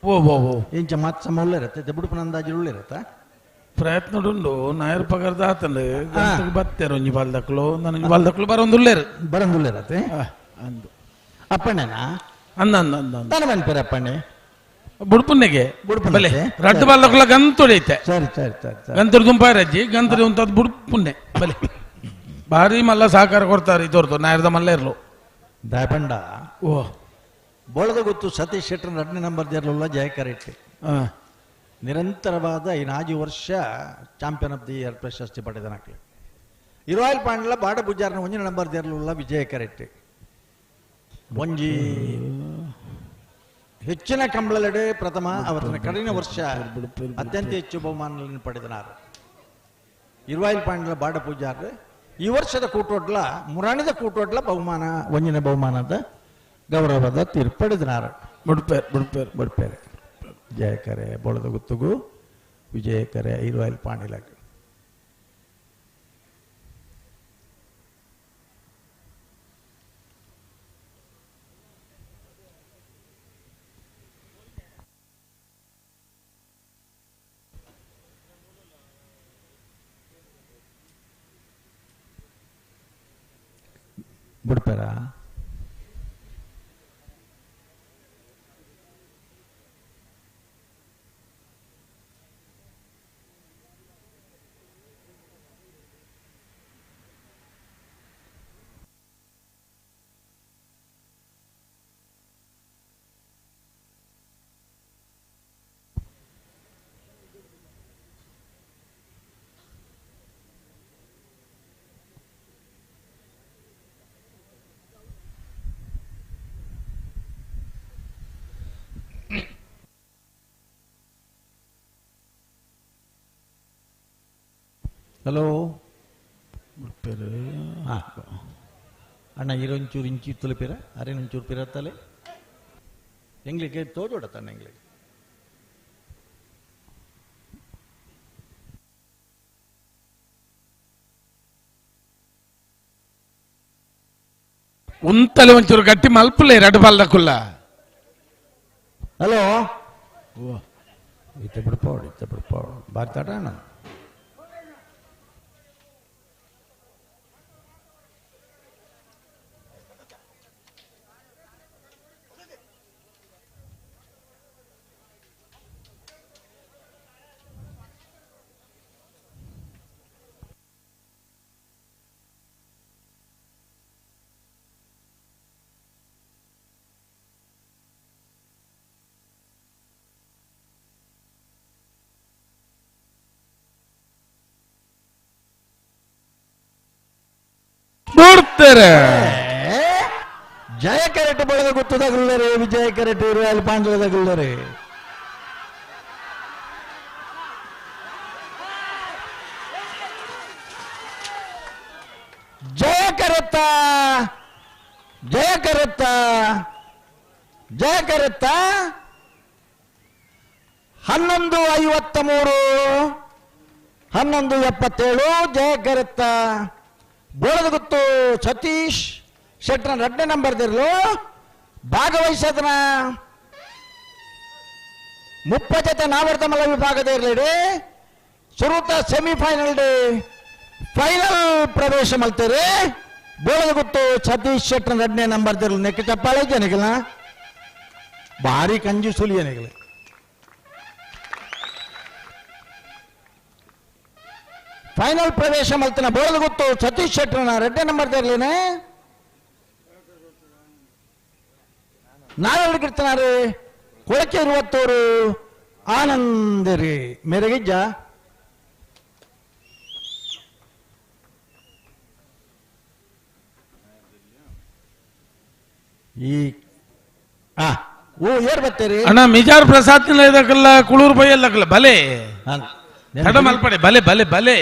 ಓ ಓ ಓ ಇಂಚ ಮಾತ್ ಸಮ ಉಳ್ಳಿರತ್ತೆ ಬಿಡುಪನ ಅಂದಾಜು ಉಳ್ಳಿರತ್ತ ಪ್ರಯತ್ನಡುಂಡು ನಾಯರ್ ಪಗರ್ದ ಆತಂಡು ಗಂತಗ್ ಬತ್ತೇರು ಒಂಜಿ ಬಾಲ್ದಕ್ಲು ನನಗೆ ಬಾಲ್ದಕ್ಲು ಬರೋಂದುಲ್ಲೇರು ಬರೋಂದುಲ್ಲೇರತ್ತೆ ಅಂದು ಅಪ್ಪಣ್ಣನಾ ಅಂದ ಅಂದ ಅಂದ ತನ ಮನ್ಪೇರು ಅಪ್ಪಣ್ಣೆ ಬುಡ್ಪುನ್ನೆಗೆ ಬಲೆ ರಡ್ಡು ಬಾಲ್ದಕ್ಲ ಗಂತುಡೈತೆ. ಸರಿ ಸರಿ ಸರಿ ಸರಿ. ಗಂತುಡು ದುಂಪಾರಜ್ಜಿ ಗಂತುಡು ಉಂತದ್ದು ಬುಡ್ಪುನ್ನೆ ಬಲೆ ಭಾರಿ ಮಲ್ಲ ಸಹಕಾರ ಕೊಡ್ತಾರೆ ಇದೊರ್ದು ನಾಯರ್ದ ಮಲ್ಲ ಇರ್ಲು ದಾಯಪಂಡ ಓ ಬೋಳದ ಗೊತ್ತು ಸತೀಶ್ ಶೆಟ್ಟರ್ ಎರಡನೇ ನಂಬರ್ ದೇರ್ಲುಲ್ಲ ಜಯಕರೆಟ್ಟಿ ನಿರಂತರವಾದ ಈ ನಾಜಿ ವರ್ಷ champion of the year ಪ್ರಶಸ್ತಿ ಪಡೆದನಾಕ್ಲಿ. ಇರುವಾಯಿಲ್ ಪಾಂಡ್ಲ ಬಾಡ ಪೂಜಾರನ ಒಂಜಿನ ನಂಬರ್ ದೇರ್ಲುಲ್ಲ ವಿಜಯ ಕರೆಟ್ಟಿ ಒಂಜಿ ಹೆಚ್ಚಿನ ಕಂಬಳಲೆಡೆ ಪ್ರಥಮ ಅವತ್ತಿನ ಕಡಿನ ವರ್ಷ ಅತ್ಯಂತ ಹೆಚ್ಚು ಬಹುಮಾನಗಳನ್ನು ಪಡೆದನಾರು ಇರುವಾಯಿಲ್ ಪಾಂಡ್ಲ ಬಾಡ ಪೂಜಾರ. ಈ ವರ್ಷದ ಕೂಟೋಡ್ಲ ಮುರಾಣಿದ ಕೂಟೋಡ್ಲ ಬಹುಮಾನ ಒಂಜಿನ ಬಹುಮಾನದ ಗೌರವದ ತೀರ್ಪು ಪಡೆದನಾರು. ಬುಡ್ಪೇರ್ ಬುಡ್ಪೇರ್ ಬುಡ್ಪೇರೆ ಜಯಕರೆ ಬೋಳದ ಗುತ್ತುಗು ವಿಜಯಕರೆ ಇರುವಾಯಿಲ್ ಪಾಂಡಿಲಕ್ಕೆ. ಬಿಡ್ತಾರ ಹಲೋ ಹಾಂ ಅಣ್ಣ ಇರೊಂಚೂರು ಇಂಚಿ ತುಲಿಪಿರ ಅರೇನೊಂಚೂರು ಪಿರತ್ತಲೆ ಎಂಗ್ಲಿಕ್ಕೆ ತೋಜೋಡತ್ತಣ್ಣ ಎಂಗ್ಲಿಕ್ಕೆ ಉಂತಲೆ ಒಂಚೂರು ಗಟ್ಟಿ ಮಲ್ಪುಲೆ ರಡ್ಡು ಬಾಲ್ದಕುಲ್ಲ. ಹಲೋ ಇತ್ತ ಬಿಡ್ಪಾವಡು ಇತ್ತ ಬಿಡ್ಪಾವಡು ಬಾರ್ತಾಟ ಅಣ್ಣ. ಬಿಡ್ತಾರೆ ಜಯ ಕರೆಟ್ ಬಳಗ ಗೊತ್ತದಾಗಲ್ಲರೆ ವಿಜಯ ಕರೆಟ್ ಇರುವಾಯಿಲ್ ಪಾಂಡ್ಲದಾಗಲ್ಲರೆ. ಜಯ ಕರೆತ್ತ ಜಯ ಕರೆತ್ತ ಜಯ ಕರೆತ್ತ 11:53 11:77 ಜಯ ಕರೆತ್ತ ಬೋಳದ ಗೊತ್ತು ಸತೀಶ್ ಶೆಟ್ಟರ್ ಎರಡನೇ ನಂಬರ್ ದಿರ್ಲು ಭಾಗವಹಿಸದನ ಮುಪ್ಪ ಜೊತೆ ನಾವರ್ತಮಲ ವಿಭಾಗದ ಇರಲಿಡಿ ಸುರುತ semifinal day final ಪ್ರವೇಶ ಮಲ್ತೇರಿ. ಬೋಳದ ಗೊತ್ತು ಸತೀಶ್ ಶೆಟ್ಟರ್ ಎರಡನೇ ನಂಬರ್ ದಿರ್ಲು ನೆಕ್ಕ ಚಪ್ಪಾಳೆ ಜನಗಿಲ್ಲ ಭಾರಿ ಕಂಜು ಸುಲಿ ಏನಿಗಲ. ಫೈನಲ್ ಪ್ರವೇಶ ಮಲ್ತನ ಬೋಳದ ಗೊತ್ತು ಸತೀಶ್ ಶೆಟ್ಟರ್ನ ಎರಡನೇ ನಂಬರ್ ಇರಲಿನೇ ನಾವೆರಡು ಕಿರ್ತನಾರೆ ಕೊಳಕೆ ಇರುವತ್ತೋರು ಆನಂದರಿ ಮೇರೆಗಿಜ್ಜ ಈ ಓ ಏರ್ ಬರ್ತೀರಿ ಅಣ್ಣ ಮಿಜಾರ್ ಪ್ರಸಾದ್ ಇದಕ್ಕಲ್ಲ ಕುಳೂರು ಬೈಯಲ್ಲಕ್ಕಲ್ಲ ಬಲೆ ತಡ ಮಲ್ಪಡೆ ಬಲೆ ಬಲೆ ಬಲೆ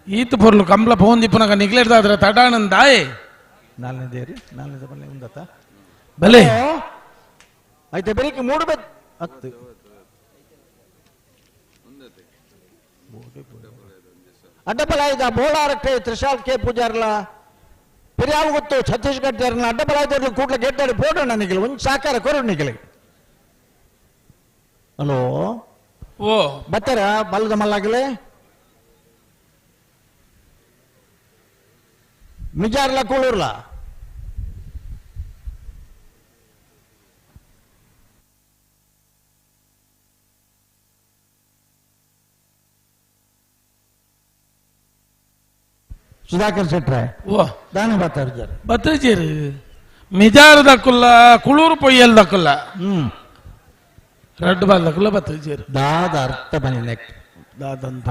ಈತ ಪೊರ್ಲು ಕಂಬ್ಲ ಫೋನ್ ದಿಪ್ಪನಾಗ ನಿಗ್ಲೆಟ್ ಆದ್ರೆ ತಡಾನಂದಾಯ್ ನಾಲ್ನೇ ನಾಲ್ನೇ ಬಲ್ಲೆ ಉಂದತ್ತ ಬಲೆ ಆಯ್ತಾ ಬೆಳಿಗ್ಗೆ ಮೂಡು ಬೆ ಹತ್ತು ಅಡ್ಡಬಲಾಯ್ದ ಬೋಳಾರಕ್ಕೆ ತ್ರಿಶಾಲ್ ಕೆ ಪೂಜಾರ್ಲ ಪೆರಿಯಾವು ಗೊತ್ತು ಛತ್ತೀಸ್ಗಢ ಅಡ್ಡಬಲಾಯ್ದ ಕೂಡ್ಲ ಗೆದ್ದಾಡಿ ಪೋಡೋಣ ನಿಗಲು ಒಂದು ಸಾಕಾರ ಕೊರೋಣ ನಿಗಲಿ. ಹಲೋ ಓ ಬತ್ತರ ಬಲ್ಲದ ಮಲ್ಲಾಗಲೇ ಮಿಜಾರ್ಲ ಕೂಳೂರ್ಲ ಸುಧಾಕರ್ ಶೆಟ್ರೆ ಓ ದಾನ ಬತ್ತಾರ ಬತ್ತಜೇರು ಮಿಜಾರು ದಕ್ಕುಲ್ಲ ಕುಳೂರು ಪೊಯ್ಯಲ್ ದಕ್ಕುಲ್ಲ ರಡ್ಡು ಬಾಲ್ ದಕ್ಕುಲ್ಲ ಬತ್ತಜೇರು ದಾದ ಅರ್ಥ ಬನ್ನಿ ನೆಕ್ ದಾದಂತ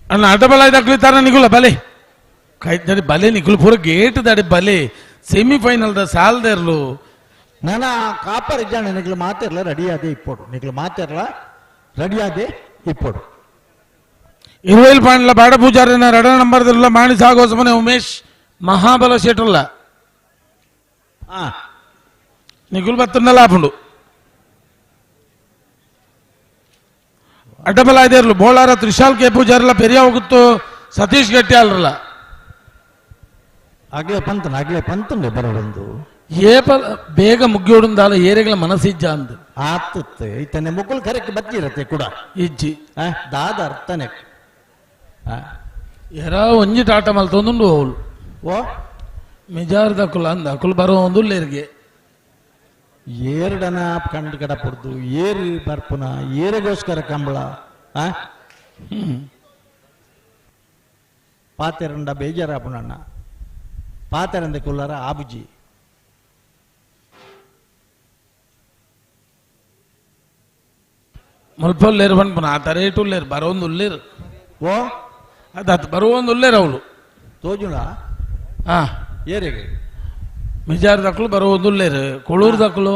ಅಣ್ಣ ಅಡ್ಡಬಲ ದಕ್ಕಲಿ ತರ ನಿಗುಲ ಬಲೆ ಕೈ ದಡಿ ಬಲೆ ನಿಗುಲು ಪೂರ ಗೇಟ್ ದಡಿ ಬಲೆ ಸೆಮಿಫೈನಲ್ the ಸಾಲ್ದೇರ್ಲು ನಾನ ಕಾಪರ್ ಇದ್ದಾನೆ ನಿಗ್ಲು ಮಾತಿರ್ಲ ರೆಡಿ ಆದೆ ಇಪ್ಪೋಡು ನಿಗ್ಲು ಮಾತಿರ್ಲ ರೆಡಿ ಆದೆ ಇಪ್ಪೋಡು ಇರುವೈಲ್ ಪಾಂಡ್ಲ ಬಾಡ ಪೂಜಾರಿನ ರಡ ನಂಬರ್ ದಿಲ್ಲ ಮಾಣಿ ಸಾಗೋಸಮನೆ ಉಮೇಶ್ ಮಹಾಬಲ ಶೆಟ್ರಲ್ಲ ನಿಗುಲ್ ಬತ್ತನ್ನ ಲಾಭುಂಡು ಅಡ್ಡಬಲ ಇದೇರ್ಲು ಬೋಳಾರ ತ್ರಿಶಾಲ್ ಕೆ ಪೂಜಾರಿಲ್ಲ ಪೆರಿಯ ಹೋಗುತ್ತು ಸತೀಶ್ ಗಟ್ಟಿ ಅಲ್ರಲ್ಲ ಆಗ್ಲೇ ಪಂತನ ಆಗ್ಲೇ ಪಂತಂಡೆ ಬರೋಡೊಂದು ಏಪಲ ಬೇಗ ಮುಗ್ಯೋಡುಂದಾಲ ಏರೆಗಳ ಮನಸ್ಸಿಜ್ಜ ಅಂದ ಆತತ್ತೆ ಈತನೆ ಮುಕುಲ್ ಕರೆಕ್ ಬತ್ತಿರತ್ತೆ ಕೂಡ ಇಜ್ಜಿ ದಾದ ಅರ್ಥನೆ ಎರ ಒಂಜಿ ಟಾಟ ಮಲ್ತೊಂದುಂಡು ಅವಳು ಓ ಮಿಜಾರ್ ದಕ್ಕುಲ ಅಂದ ಅಕುಲು ಬರೋ ಒಂದು ಲೇರ್ಗೆ ಏರಡನ ಕಂಡು ಕಡ ಪುಡ್ದು ಏರು ಬರ್ಪುನ ಏರಿಗೋಸ್ಕರ ಕಂಬಳ ಪಾತೆರಂಡ ಬೇಜಾರಾಪುನಣ್ಣ ಪಾತೆರಂದ ಕುಲ್ಲರ ಆಬುಜಿ ಮುಲ್ಪೊಲ್ಲೇರು ಪನ್ಪುನ ಆ ತರೇಟು ಉಲ್ಲೇರು ಬರೋಂದು ಉಲ್ಲೇರು ಓ ಅದಾತ್ ಬರುವೊಂದು ಉಲ್ಲೇರು ಅವಳು ತೋಜುಣ ಹಾ ಏರಿಗೆ ಮಿಜಾರ್ ದಕ್ಕಲು ಬರುವೊಂದು ಉಲ್ಲೇರು ಕೊಳೂರು ದಕ್ಕಲು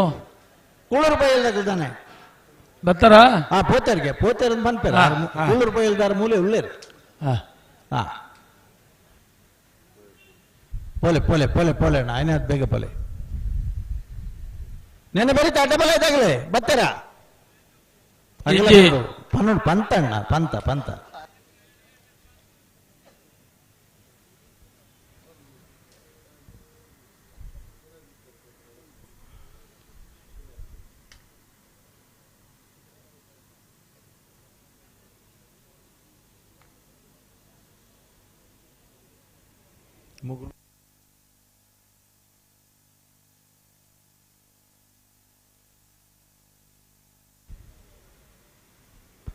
ಕೂಳೂರು ಬಯಲ್ದಾಗ ತಾನೆ ಬತ್ತಾರಾ ಹಾ ಪೋತೇರಿಗೆ ಪೋತೇರ್ ಅಂತ ಪನ್ಪೇರ ಕೂಳೂರು ಬಯಲ್ದಾರ ಮೂಲೆ ಉಲ್ಲೇರು ಹಾ ಹಾ ಪೋಲೆ ಪೋಲೆ ಪೋಲೆ ಪೋಲೆ ಅಣ್ಣ ಆಯ್ನ ಬೇಗ ಪೋಲೆ ನೆನ್ನೆ ಬರೀತ ಅಡ್ಡ ಬಲ ಇದ್ದಾಗಲೇ ಬತ್ತೀರಾ ಇಜ್ಜಿ. ಪನ್ನೊಂದು ಪಂತ ಅಣ್ಣ ಪಂತ ಪಂತ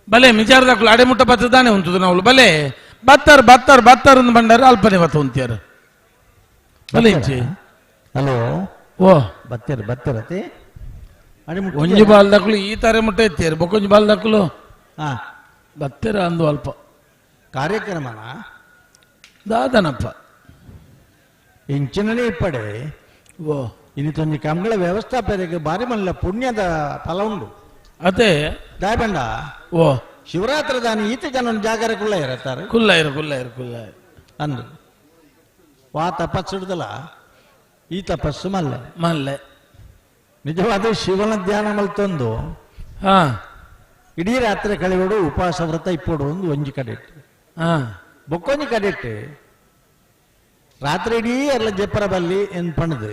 ಬಲೆ ಮಿಜಾರ್ ದಕ್ಕಲು ಅಡೆ ಮುಟ್ಟ ಬತ್ತದಾನೆ ಉಂಟು ನಾವು ಬಲೆ ಬತ್ತಾರ ಬತ್ತಾರ ಬತ್ತಾರ ಅಂದ್ ಬಂಡಾರ ಅಲ್ಪನೆ ಬತ್ತ ಉಂತ್ಯಾರ ಬಲೆ ಇಂಚಿ ಹಲೋ ಓ ಬತ್ತೀರ ಬತ್ತೀರತಿ ಒಂಜಿ ಬಾಲ್ ದಕ್ಕಲು ಈ ತಾರೆ ಮುಟ್ಟ ಎತ್ತೀರ ಬೊಕ್ಕೊಂಜಿ ಬಾಲ್ ದಕ್ಕಲು ಹಾ ಬತ್ತೀರ ಅಂದು ಅಲ್ಪ ಕಾರ್ಯಕ್ರಮನ ದಾದನಪ್ಪ ಇಂಚಿನನೇ ಇಪ್ಪಡೆ ಓ ಇನ್ನಿತೊಂಜಿ ಕಂಬಳ ವ್ಯವಸ್ಥಾಪಕರಿಗೆ ಬಾರಿ ಮಲ್ಲ ಪುಣ್ಯದ ಫಲ ಉಂಡು ಅದೇ ದಾಯಬಂಡ ಓ ಶಿವರಾತ್ರಿ ದಾನಿ ಈತ ಜನ ಜಾಗರ ಕುಳ್ಳ ಇರತ್ತಾರೆ ಕುಲ್ಲ ಇರು ಕುಲ್ಲ ಇರು ಕುಲ್ಲ ಅಂದು ವಾ ತಪಸ್ಸು ಹಿಡ್ದಲ್ಲ ಈ ತಪಸ್ಸು ಮಲ್ಲೆ ಮಲ್ಲೆ ನಿಜವಾದ ಶಿವನ ಧ್ಯಾನ ಮಲ್ತೊಂದು ಹಾ ಇಡೀ ರಾತ್ರಿ ಕಳೆಯೋಡು ಉಪವಾಸ ವ್ರತ ಇಪ್ಪೋಡು ಒಂದು ಒಂಜಿ ಕಡೆ ಇಟ್ಟು ಹಾ ಬೊಕ್ಕೊಂಜಿ ಕಡೆ ಇಟ್ಟು ರಾತ್ರಿ ಇಡೀ ಎಲ್ಲ ಜಪ್ಪರ ಬಲ್ಲಿ ಏನ್ ಪಣದು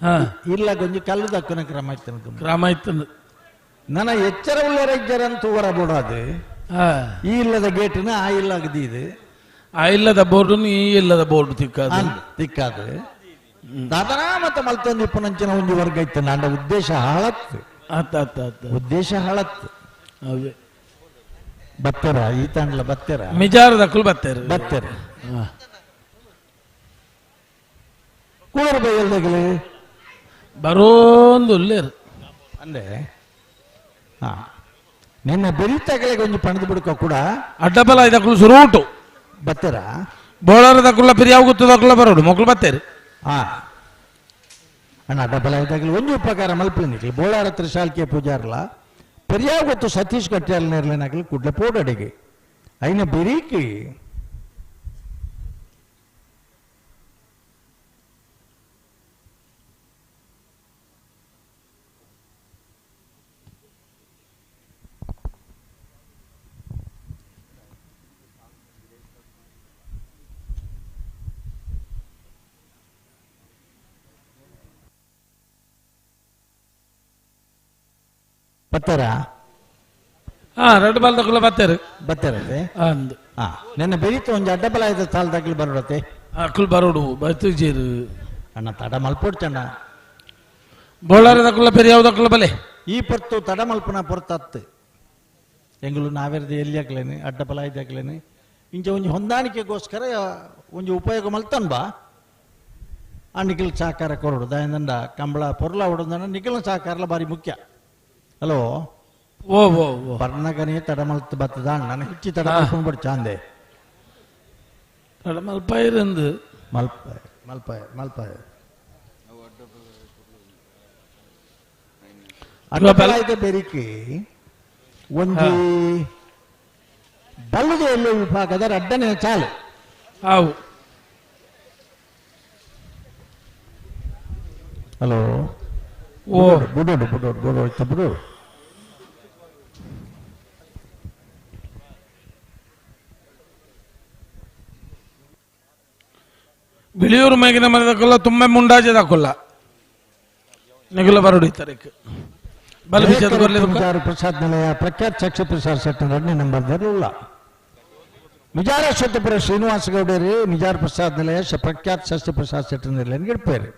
ಹಾ ಇಲ್ಲ ಗೊಂಜಿ ಕಲ್ಲು ದಕ್ಕನ ಕ್ರಮ ಇತ್ತು ಕ್ರಮ ಇತ್ತು ನನ್ನ ಎಚ್ಚರ ಉಳ್ಳರ ಇಜ್ಜರಂತೂ ಹೊರ ಬೋಡಾದು ಹಾ ಈ ಇಲ್ಲದ ಗೇಟ್ನ ಆ ಇಲ್ಲಾಗದಿ ಇದು ಆ ಇಲ್ಲದ ಬೋರ್ಡು ಈ ಇಲ್ಲದ ಬೋರ್ಡು ತಿಕ್ಕಾದು ತಿಕ್ಕಾದು ದಾದನ ಮತ್ತೆ ಮಲ್ತೊಂದು ಇಪ್ಪನಂಚಿನ ಒಂದು ವರ್ಗ ಇತ್ತು ನನ್ನ ಉದ್ದೇಶ ಹಾಳತ್ತು ಆತ ಆತ ಆತ ಉದ್ದೇಶ ಹಾಳತ್ತು ಅವೇ ಬತ್ತೆರ ಈ ತಂಡ್ಲ ಬತ್ತೆರ ಮಿಜಾರ್ ದಕ್ಕಲು ಬತ್ತೇರು ಬತ್ತೆರ ಕೂಳೂರು ಬೈಯಲ್ದಾಗಲಿ ಬರೋಂದು ಉಲ್ಲೇರು ಅಂದ್ರೆ ಹಾ ನಿನ್ನ ಬೆರಿತಾಗಲೇ ಕೊಂಚ ಪಣದು ಬಿಡ್ಕೋ ಕೂಡ ಅಡ್ಡಬಲ ಇದಕ್ಕಲು ಸುರೂಟು ಬತ್ತೆರ ಬೋಳಾರ ದಕ್ಕುಲ್ಲ ಪಿರಿಯಾವ ಗುತ್ತು ದಕ್ಕುಲ್ಲ ಬರೋಡು ಮಕ್ಕಳು ಬತ್ತೇರು ಹಾ ಅಣ್ಣ ಅಡ್ಡಬಲ ಇದ್ದಾಗಲೇ ಒಂದು ಉಪಕಾರ ಮಲ್ಪಲಿನಿಕ್ಲಿ ಬೋಳಾರ ಹತ್ರ ಶಾಲ್ಕಿಯ ಪೂಜಾರ್ಲ ಪೆರಿಯಾವ ಗೊತ್ತು ಸತೀಶ್ ಕಟ್ಟಿಯಾಲ ನೇರ್ಲೇನಾಗಲಿ ಕೂಡ್ಲೆ ಪೋಡಡಿಗೆ ಐನ ಬೆರೀಕಿ ಬತ್ತಾರ? ಹಾ, ರಡ್ಡು ಬಾಲ್ ತಕುಲ ಬತ್ತಾರು. ಬತ್ತಾರತೆ? ಅಂದು. ಹಾ, ನೆನ್ನ ಬೆರೀತು ಒಂಜಿ ಅಡ್ಡ ಬಲ ಆಯ್ತು ಸಾಲ ತಕಲು ಬರೋಡತೆ. ಅಕುಲ್ ಬರೋಡು ಬತ್ತು ಜೇರು. ಅಣ್ಣ ತಡ ಮಲ್ಪೊಡ್ಚಣ್ಣ. ಬೋಳಾರ ತಕುಲ ಪೆರಿ ಯಾವ್ದಕ್ಕುಲ ಬಲೆ. ಈ ಪೊರ್ತು ತಡ ಮಲ್ಪನ ಪೊರ್ತತ್ತು. ಎಂಗುಲು ನಾವೆರ್ದು ಎಲ್ಲಿ ಹಾಕ್ಲೇನೆ ಅಡ್ಡ ಬಲ ಆಯ್ತು ಹಾಕ್ಲೇನೆ ಇಂಚ ಒಂಜಿ ಹೊಂದಾಣಿಕೆಗೋಸ್ಕರ ಒಂಜಿ ಉಪಯೋಗ ಮಲ್ತನ್ ಬಾ. ಆ ನಿಖಿಲ್ ಸಹಕಾರ ಕೊರಡು ದಾಯಂದಂಡ ಕಂಬಳ ಪೊರ್ಲ ಹೊಡೋದಂಡ ನಿಖಿಲ್ನ ಸಹಕಾರಲ ಭಾರಿ ಮುಖ್ಯ. ಹಲೋ ಓ ಓ ಓ ಬರ್ನಗನೇ ತಡಮಲ್ತ್ ಬತ್ತದ ನಾನು ಹೆಚ್ಚಿ ತಡ ಮಲ್ಪೊಂಡು ಚಾಂದೆ. ತಡ ಮಲ್ಪಾಯಿರಂದು. ಮಲ್ಪ ಮಲ್ಪಾಯ ಮಲ್ಪಾಯ ಅಡ್ಡ ಬೆರಿಕೆ ಒಂಜಿ ಬಲ್ಲುದ ಎಲ್ಲೋ ವಿಭಾಗದ ರಡ್ಡನೇ ಚಾಲು. ಆವು. ಹಲೋ ಓ ಬುಡೋಡು ಬುಡೋಡು ಬುಡೋಡು ಬುಡೋಡು. ಬಿಳಿಯೂರು ಮೇಗಿನ ಮರದ ತುಂಬ ಮುಂಡಾಜೆ ದಾಕೊಲ್ಲ ನಿಗುಲ ಬರೋಡು ಈ ತಾರೀಕು ಪ್ರಸಾದ್ ನಿಲಯ ಪ್ರಖ್ಯಾತ ಸಾಕ್ಷಿ ಪ್ರಸಾದ್ ಶೆಟ್ಟಿ ಎರಡನೇ ನಂಬರ್ ಇಲ್ಲ. ನಿಜಾರ ಶೆಟ್ಟಿಪುರ ಶ್ರೀನಿವಾಸ ಗೌಡರಿ ನಿಜಾರ ಪ್ರಸಾದ್ ನಿಲಯ ಪ್ರಖ್ಯಾತ ಷಷ್ಠಿ ಪ್ರಸಾದ್ ಶೆಟ್ಟಿ ನಿಲಯ ಗಿಡ್ಪೇರಿ.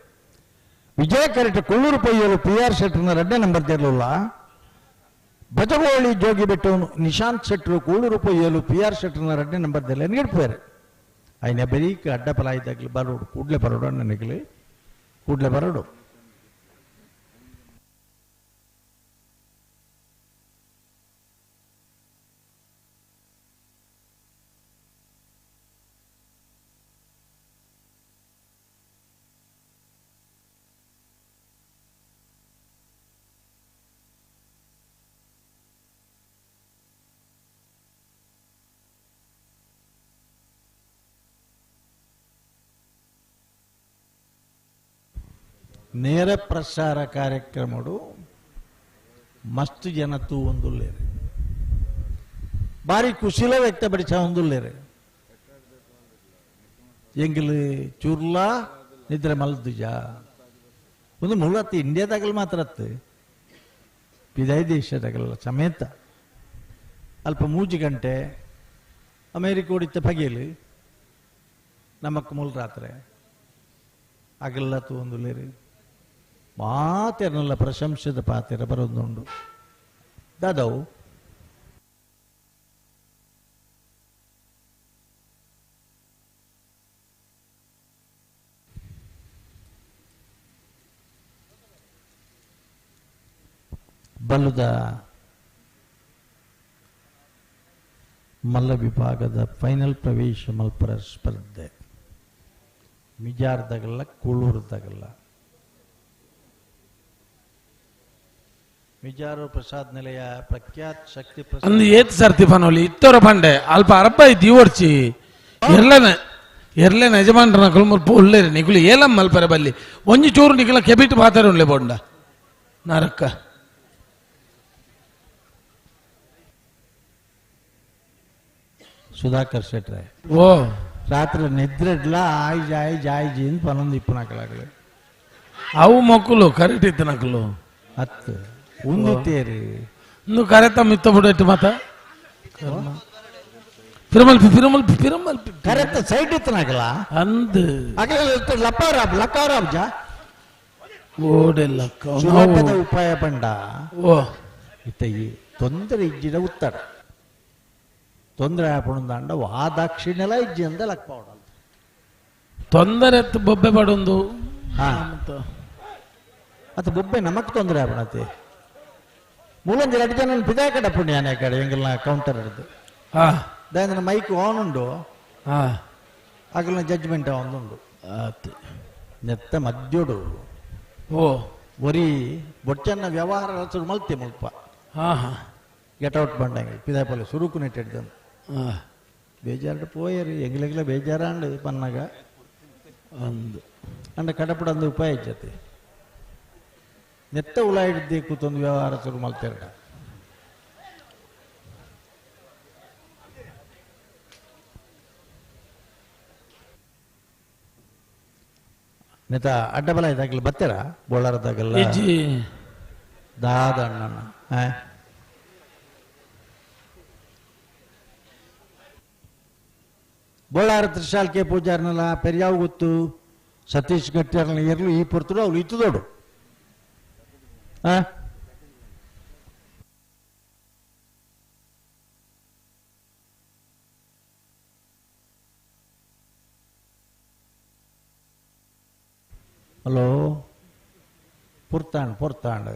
ವಿಜಯ ಕರೆಟ್ ಕೊಳ್ಳೂರು ಪೊಯ್ಯಲು ಪಿ ಆರ್ ಶೆಟ್ಟರ್ನ ಎರಡನೇ ನಂಬರ್ ಇರಲಿಲ್ಲ. ಬಜಗೋಳಿ ಜೋಗಿಬೆಟ್ಟು ನಿಶಾಂತ್ ಶೆಟ್ಟರು ಕೂಳೂರು ಪೊಯ್ಯಲು ಪಿ ಆರ್ ಶೆಟ್ಟರ್ನ ಎರಡನೇ ನಂಬರ್ ಗಿಡ್ಪೇರಿ. ಆಯ್ನ ಬೆರೀಕ್ ಅಡ್ಡ ಫಲ ಇದ್ದಾಗಲಿ ಬರೋಡು ಕೂಡಲೇ ಬರೋಡು ಅಣ್ಣನಿಗಲಿ ಕೂಡಲೇ ಬರೋಡು. ನೇರ ಪ್ರಸಾರ ಕಾರ್ಯಕ್ರಮಡು ಮಸ್ತ್ ಜನ ತೂ ಒಂದುಲ್ಲೇರು ಭಾರಿ ಕುಶಿಲ ವ್ಯಕ್ತಪಡಿಸ ಒಂದುಲ್ಲೇರು. ಎಂಗಿಲು ಚೂರ್ಲಾ ನಿದ್ರೆ ಮಲ್ದುಜ ಒಂದು ಮೂಲತ್ತು ಇಂಡಿಯಾದಾಗಲ್ ಮಾತ್ರ ಅತ್ತು ಪಿದೈ ದೇಶದಾಗಲ್ಲ ಸಮೇತ ಅಲ್ಪ 3 ಗಂಟೆ ಅಮೇರಿಕ ಹೊಡಿತ ಪಗೆಲು ನಮಕ್ ಮೂಲ ರಾತ್ರಿ ಅಗಲ್ಲ ತೂ ಒಂದುಲ್ಲೇರು ಮಾತೆರನಲ್ಲ ಪ್ರಶಂಸದ ಪಾತೆರ ಬರೋದುಂಡು. ದಾದವು ಬಲ್ಲುದ ಮಲ್ಲ ವಿಭಾಗದ ಫೈನಲ್ ಪ್ರವೇಶ ಮಲ್ಪರ ಸ್ಪರ್ಧೆ ಮಿಜಾರ್ದಾಗಲ್ಲ ಕೂಳೂರ್ದಾಗಲ್ಲ. ಮಿಜಾರು ಪ್ರಸಾದ್ ನಿಲಯ ಪ್ರಖ್ಯಾತ ಶಕ್ತಿ ಪ್ರಸಾದ್ ಅಂದು ಏತ್ ಸರ್ತಿ ಪನೋಲಿ ಇತ್ತೋರ ಪಂಡೆ ಅಲ್ಪ ಅರಬ್ಬ ದೀವರ್ಚಿ ಎರ್ಲನೆ ಎರ್ಲೆನ ಯಜಮಾನ್ರನ ಕುಲ್ಮುಲ್ಪ ಉಳ್ಳೇರಿ ನಿಗುಲು ಏಲಂ ಮಲ್ಪರೆ ಬಲ್ಲಿ ಒಂಜಿ ಚೂರು ನಿಗುಲ ಕೆಬಿಟ್ ಪಾತಾರೆ ಉಳ್ಳೆ ಬೋಂಡ ನಾರಕ್ಕ. ಸುಧಾಕರ್ ಶೆಟ್ರೆ ಓ ರಾತ್ರಿ ನಿದ್ರೆಡ್ಲ ಆಯ್ ಆಯ್ ಆಯ್ಜಿ ಅಂತ ಪನ್ನೊಂದು ಇಪ್ಪನಾಕಲಾಗಲಿ ಅವು ಮಕ್ಕಳು ಕರೆಕ್ಟ್ ಇತ್ತು ನಕಲು ಹತ್ತು ಉಂದಿತ್ತೇರಿ ಇನ್ನು ಕರೆತ ಮಿತ್ತ ಬಿಡಟ್ಟು ಮಾತ ಪಿರಮಲ್ಪಿ ಪಿರಮಲ್ಪಿ ಪಿರಮಲ್ಪಿ ಕರೆತ ಸೈಡ್ ಇತ್ತು ನಕಲ ಅಂದು ಅಗಲ ಲಪ್ಪಾರಾಬ್ ಲಕ್ಕಾರಾಬ್ ಜಾ ಓಡೆಲ್ಲ ಸುಲಭದ ಉಪಾಯ ಪಂಡ ಓ ಇತ್ತ ಈ ತೊಂದರೆ ಇಜ್ಜಿಡ ಉತ್ತರ ತೊಂದರೆ ಆಪಣಂದಾಂಡ ಆ ದಾಕ್ಷಿಣ್ಯಲ ಇಜ್ಜಿ ಅಂದ ಲಕ್ಪ ತೊಂದರೆ ಎತ್ತು ಬೊಬ್ಬೆ ಪಡೊಂದು ಅದು ಬೊಬ್ಬೆ ನಮಕ್ ತೊಂದರೆ ಆಪಣತೆ ಮೂಲಂಜಿ ಎರಡು ಜನ ಪಿದಾ ಕಡೆ ಪುಣ್ಯಾನೆ ಕಡೆ ಎಂಗಲ್ನ ಕೌಂಟರ್ ಹಿಡಿದು ದಾಯಂದ್ರೆ ಮೈಕ್ ಆನ್ ಉಂಡು ಆಗಲ್ನ ಜಡ್ಜ್ಮೆಂಟ್ ಒಂದುಂಡು ನೆತ್ತ ಮದ್ಯೋಡು ಓ ಒರಿ ಬೊಚ್ಚನ್ನ ವ್ಯವಹಾರ ಶುರು ಮಲ್ತೆ ಮುಲ್ಪ ಗೆಟ್ ಔಟ್ ಬಂಡಂಗೆ ಪಿದಾಪಲ್ಲಿ ಸುರುಕು ನೆಟ್ಟಿಡ್ದನು ಬೇಜಾರು ಪೋಯರಿ ಎಂಗ್ಲೆಗ್ಲ ಬೇಜಾರಾಂಡು ಪನ್ನಾಗ ಅಂದು ಅಂಡ ಕಡಪಡ ಅಂದು ಉಪಾಯ ಇಜ್ಜತೆ ನೆತ್ತ ಉಲ ಹಿಡ್ದೆ ಕೂತೊಂದು ವ್ಯವಹಾರ ಶುರು ಮಲ್ತೆರಡ ನೆತ್ತ ಅಡ್ಡಬಲ ಇದಾಗಲಿ ಬತ್ತೆರ ಬೋಳಾರದಾಗಲ್ಲ ಇಜ್ಜಿ ದಾದ ಅಣ್ಣನ ಬೊಳ್ಳಾರ ತ್ರಿಶಾಲ್ ಕೆ ಪೂಜಾರ್ನಲ ಪೆರಿಯಾವು ಗೊತ್ತು ಸತೀಶ್ ಗಟ್ಟಿಯರ್ನ ಎರ್ಲು ಈ ಪೊರ್ತುಡು ಅವ್ರು ಇತ್ತದೋಡು. ಹಲೋ ಪುರ್ತಾಂಡ್ ಪುರ್ತಾಂಡ್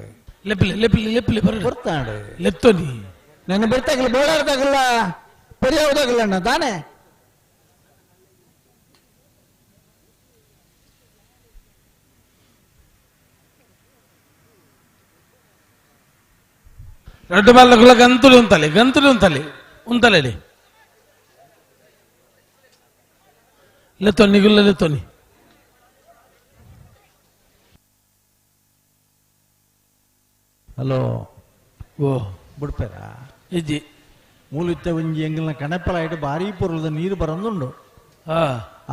ಲೆಪ್ಪಿಲೆ ಲೆಪ್ಪಿಲೆ ಲೆಪ್ಪಿಲೆ ಬರ ಪುರ್ತಾಂಡ್ ಲೆತ್ತೋನಿ ನನ್ನ ಬಿಡ್ತಾಗಲ್ಲ ಬೋಳಾರ್ದಾಗಲ್ಲ ಪರ್ಯಾವದಾಗಲ್ಲ ಅಣ್ಣ ತಾನೆ. ರಡ್ಡು ಬಾಲಕುಲ ಗಂತುಲು ಉಂತಲೆ ಗಂತುಲು ಉಂತಲೆ ಉಂತಲೆ ಲೆತ್ತೋನಿ ಗುಲ್ಲ ಲೆತ್ತೋನಿ. ಹಲೋ ಓ ಬುಡ್ಪೇರ ಇಜ್ಜಿ ಮೂಲಿತ್ತ ಒಂಜಿ ಎಂಗಲ್ನ ಕಣಪಲಾಯಿಟ್ ಭಾರಿ ಪೊರುಳದ ನೀರು ಬರಂದುಂಡು.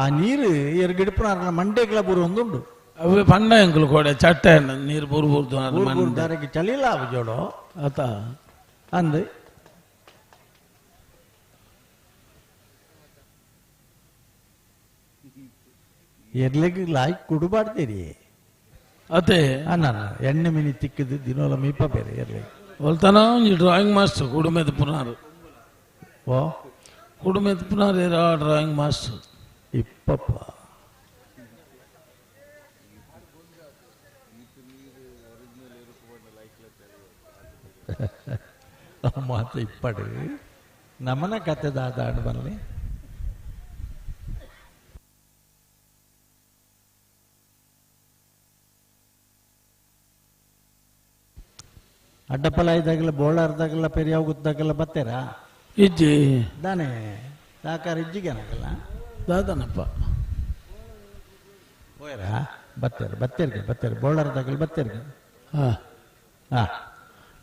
ಆ ನೀರು ಎರ್ಗಿಡ್ಪುನಾರನ ಮಂಡೆಗಳ ಬೂರು ಒಂದುಂಡು. ಅವೇ ಪಂಡ ಎಂಕುಲು ಕೋಡೆ ಚಟ್ಟ ನೀರು ಬೂರು ಬೂರ್ದು ದಾರಿಗೆ ಚಳಿಲ್ಲ ಅವು ಜೋಡು ಆತ ಅಂದು. ಎರ್ಲಿಗೆ ಲಾಯ್ಕ್ ಕುಡುಬಾಡ್ತೀರಿ ಅದೇ ಅಣ್ಣ ಎಣ್ಣೆ ಮಿನಿ ತಿಕ್ಕಿದ್ದು ದಿನೋಲ ಮೀಪ ಬೇರೆ ಎರ್ಲಿ ಒಲ್ತಾನ ಒಂಜಿ ಡ್ರಾಯಿಂಗ್ ಮಾಸ್ಟರ್ ಕುಡುಮೆದ ಪುನಾರು. ಓ ಕುಡುಮೆದ ಪುನಾರು ಏರಾ ಡ್ರಾಯಿಂಗ್ ಮಾಸ್ಟರ್ ಇಪ್ಪಪ್ಪ. ಮಾತು ಇಪ್ಪಡು ನಮನ ಕತೆ ದಾದಾಡು ಬರಲಿ. ಅಡ್ಡಪಲ ಇದ್ದಾಗಲ್ಲ ಬೋಳಾರ್ದಾಗಲ್ಲ ಪೆರಿಯಾವ ಗೊತ್ತಾಗಲ್ಲ ಬತ್ತೀರಾ ಇಜ್ಜಿ ದಾನೆ ಸಾಕಾರ ಇಜ್ಜಿಗೆ ಏನಾಗಲ್ಲ ದಾದನಪ್ಪ ಹೋಯ್ರಾ ಬತ್ತೀರ ಬತ್ತೀರ್ಗೆ ಬತ್ತೀರ ಬೋಳಾರ್ದಾಗಲ್ಲ ಬತ್ತೀರ್ಗೆ. ಹಾಂ ಹಾಂ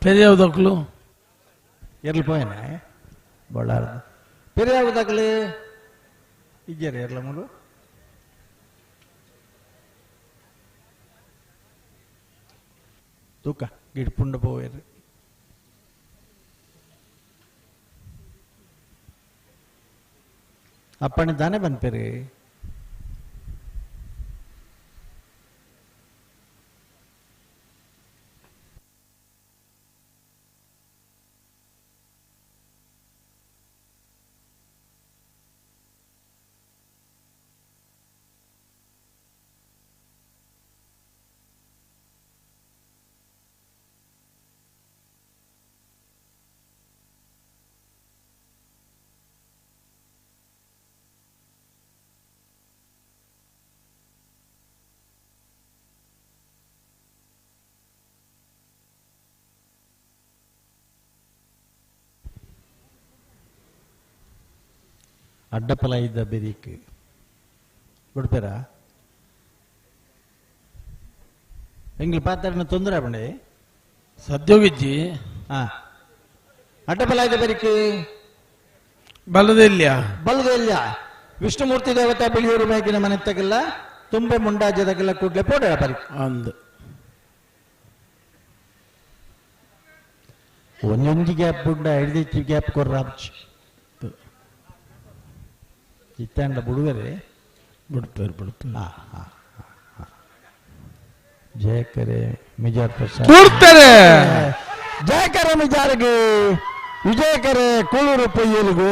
ಪೆರಿಯಾವ್ದಕ್ಲು ಎರ್ಲಿ ಪೋಯನೆ ಬೋಳಾರ್ದ ಪೆರಿಯಾವ್ದಾಗಲಿ ಇಜ್ಜಾರ ಎರ್ಲ ಮೂರು ತೂಕ ಗಿಡ್ಪುಂಡ ಪೋಯರು. ಅಪ್ಪಣೆ ತಾನೇ ಬಂದ್ಪೇರಿ. ಅಡ್ಡಪಲ ಇದ್ದ ಬೆರೀಕ್ ಬಿಡ್ಪೇರಾ ಎಂಗ್ಲ ಪಾತ್ರನ ತೊಂದರೆ ಬಂಡೆ ಸದ್ಯೋಗಿಜ್ಜಿ. ಹಾ ಅಡ್ಡಪಲ ಇದ್ದ ಬೆರೀಕ್ ಬಲದೆಲ್ಲ ಬಲದೆಲ್ಲ ವಿಷ್ಣುಮೂರ್ತಿ ದೇವತಾ ಬಿಳಿಯೂರು ಮೇಗಿನ ಮನೆ ತಗಲ್ಲ ತುಂಬೆ ಮುಂಡಾಜದಾಗೆಲ್ಲ ಕೂಡ್ಲೆ ಪೋಡ ಬರಿ ಅಂದು ಒಂದೊಂದು ಗ್ಯಾಪ್ ಉಂಡ ಐದು ಗ್ಯಾಪ್ ಕೊರ್ರಾಬ್ಚಿ ಚಿತ್ತಾಂಡ ಬುಡುಗರೆ ಬಿಡ್ತಾರೆ ಬಿಡ್ತಾರೆ. ಹಾಂ ಹಾಂ ಜಯಕರೆ ಮಿಜಾರ್ ಪ್ರಸಾದ್ ಕೊಡ್ತಾರೆ. ಜಯಕರೆ ಮಿಜಾರ್ಗೆ ವಿಜಯಕರೆ ಕೂಳೂರು ಪೊಯ್ಯಲಿಗೂ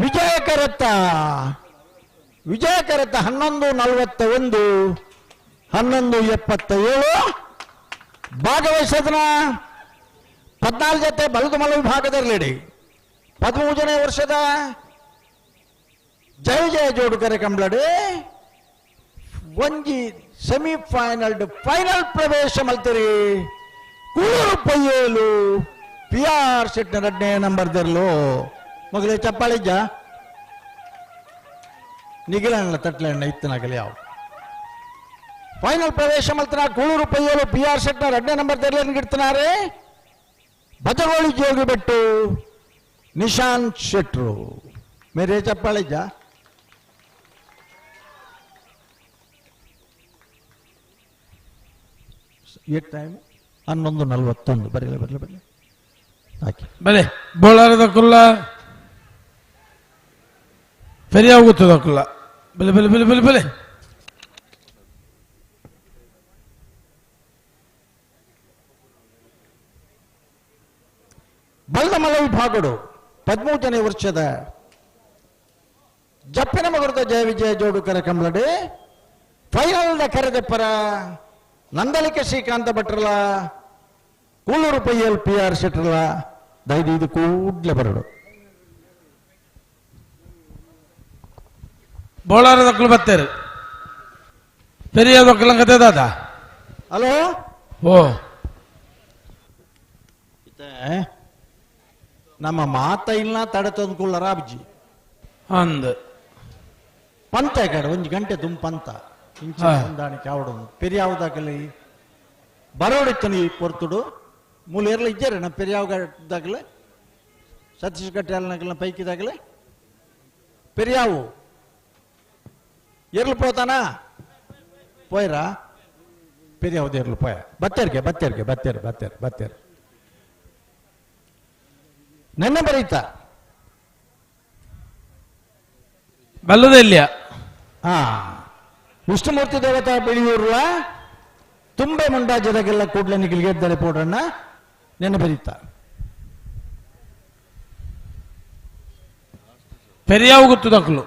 ವಿಜಯಕರತ್ತ ವಿಜಯಕರತ್ತ 11:41 11:77 ಭಾಗವಹಿಸೋದನ್ನ 14 ಜೊತೆ ಬಲದ ಮಲ ವಿಭಾಗದಲ್ಲಿ 13ನೇ ವರ್ಷದ ಜಯ ಜಯ ಜೋಡುಕರೆ ಕಂಬ್ಳಡಿ ಒಂಜಿ ಸೆಮಿಫೈನಲ್ ಫೈನಲ್ ಪ್ರವೇಶ ಮಲ್ತಿರಿ ಕೂರು ಪೊಯ್ಯೇಲು ಪಿ ಆರ್ ಶೆಟ್ನ ಎರಡನೇ ನಂಬರ್ ದರ್ಲು ಮಗಳೇ ಚಪ್ಪಾಳಿಜ್ಜ ನಿಗಿಲಣ್ಣ ತಟ್ಲಣ್ಣ ಇತ್ತನಾಗಲಿ ಯಾವ ಫೈನಲ್ ಪ್ರವೇಶ ಮಲ್ತನ ಕೂಳೂರು ಪೊಯ್ಯೇಲು ಪಿ ಆರ್ ಶೆಟ್ನ ಎರಡನೇ ನಂಬರ್ ದರ್ಲನ್ನು ಗಿಡ್ತನಾರೆ ಬಜಗೋಳಿ ಜೋಗಿ ಬೆಟ್ಟು ನಿಶಾಂತ್ ಶೆಟ್ರು ಮೇರೆ ಚಪ್ಪಾಳಿಜ್ಜ ಏಟ್ ಟೈಮ್ 11:41 ಬರಲಿ ಬರಲಿ ಬರಲಿ ಹಾಕಿ ಬಲೆ ಬೋಳಾರದ ಕುಲ್ಲ ಪೆರಿಯಾಗುತ್ತದ ಕುಲ್ಲ ಬಲೆ ಬಲೆ ಬಲೆ ಬಲೆ ಬಲೆ ಬಲ್ದಮಲ ವಿಭಾಗಡು 13ನೇ ವರ್ಷದ ಜಪ್ಪಿನ ಮಗರದ ಜಯ ವಿಜಯ ಜೋಡುಕರ ಕಂಬಳಡೆ ಫೈನಲ್ the ಕರೆದೆಪ್ಪರ ನಂದಲಿಕ ಶ್ರೀಕಾಂತ ಭಟ್ರಲ ಕೂಳೂರು ಪೈಯಲ್ ಪಿ ಆರ್ ಶೆಟ್ರಲ ದಯದೀದು ಕೂಡ್ಲೆ ಬರಡು ಬೋಳಾರದ ಕುಲ್ ಬತ್ತೇರು ಪೆರಿಯಾದ ಕತೆ ದಾದ ಹಲೋ ಓ ನಮ್ಮ ಮಾತ ಇಲ್ಲ ತಡೆ ತಂದುಕೊಳ್ಳರ ಅಬ್ಜಿ ಅಂದ್ ಪಂತ ಕಡೆ ಒಂದು ಗಂಟೆ ತುಂಬ ಪಂತ ಇಂಚ ಹೊಂದಾಣಿಕೆ ಆವಡೊಂದು ಪೆರಿಯಾವದಾಗಲಿ ಬರೋಡಿತ್ತನು ಈ ಪೊರ್ತುಡು ಮೂಲ ಏರ್ಲ ಇಜ್ಜಾರೆ ನಮ್ಮ ಪೆರಿಯಾವದಾಗಲೆ ಸತೀಶ್ ಕಟ್ಟೆ ಪೈಕಿದಾಗಲೆ ಪೆರಿಯಾವು ಎರ್ಲು ಪೋತಾನಾ ಪೋಯ್ರಾ ಪೆರಿಯಾವ್ದು ಎರ್ಲು ಪೋಯ ಬತ್ತೇರ್ಗೆ ಬತ್ತೇರ್ಗೆ ಬತ್ತೇರು ಬತ್ತೇರು ಬತ್ತೇರು ನೆನ್ನೆ ಬರೀತಾ ಬಲ್ಲದೆಲ್ಲಿಯ ಹಾ ವಿಷ್ಣುಮೂರ್ತಿ ದೇವತಾ ಬೆಳೆಯೂರ್ಲ ತುಂಬೆ ಮುಂಡಾಜದಾಗೆಲ್ಲ ಕೂಡ್ಲೆ ನಿಗಿಲ್ಗೆ ಎದ್ದಳೆ ಪೋಡ್ರಣ್ಣ ನೆನ್ನೆ ಬರೀತಾ ಪೆರಿಯಾವು ಗೊತ್ತದಕ್ಲು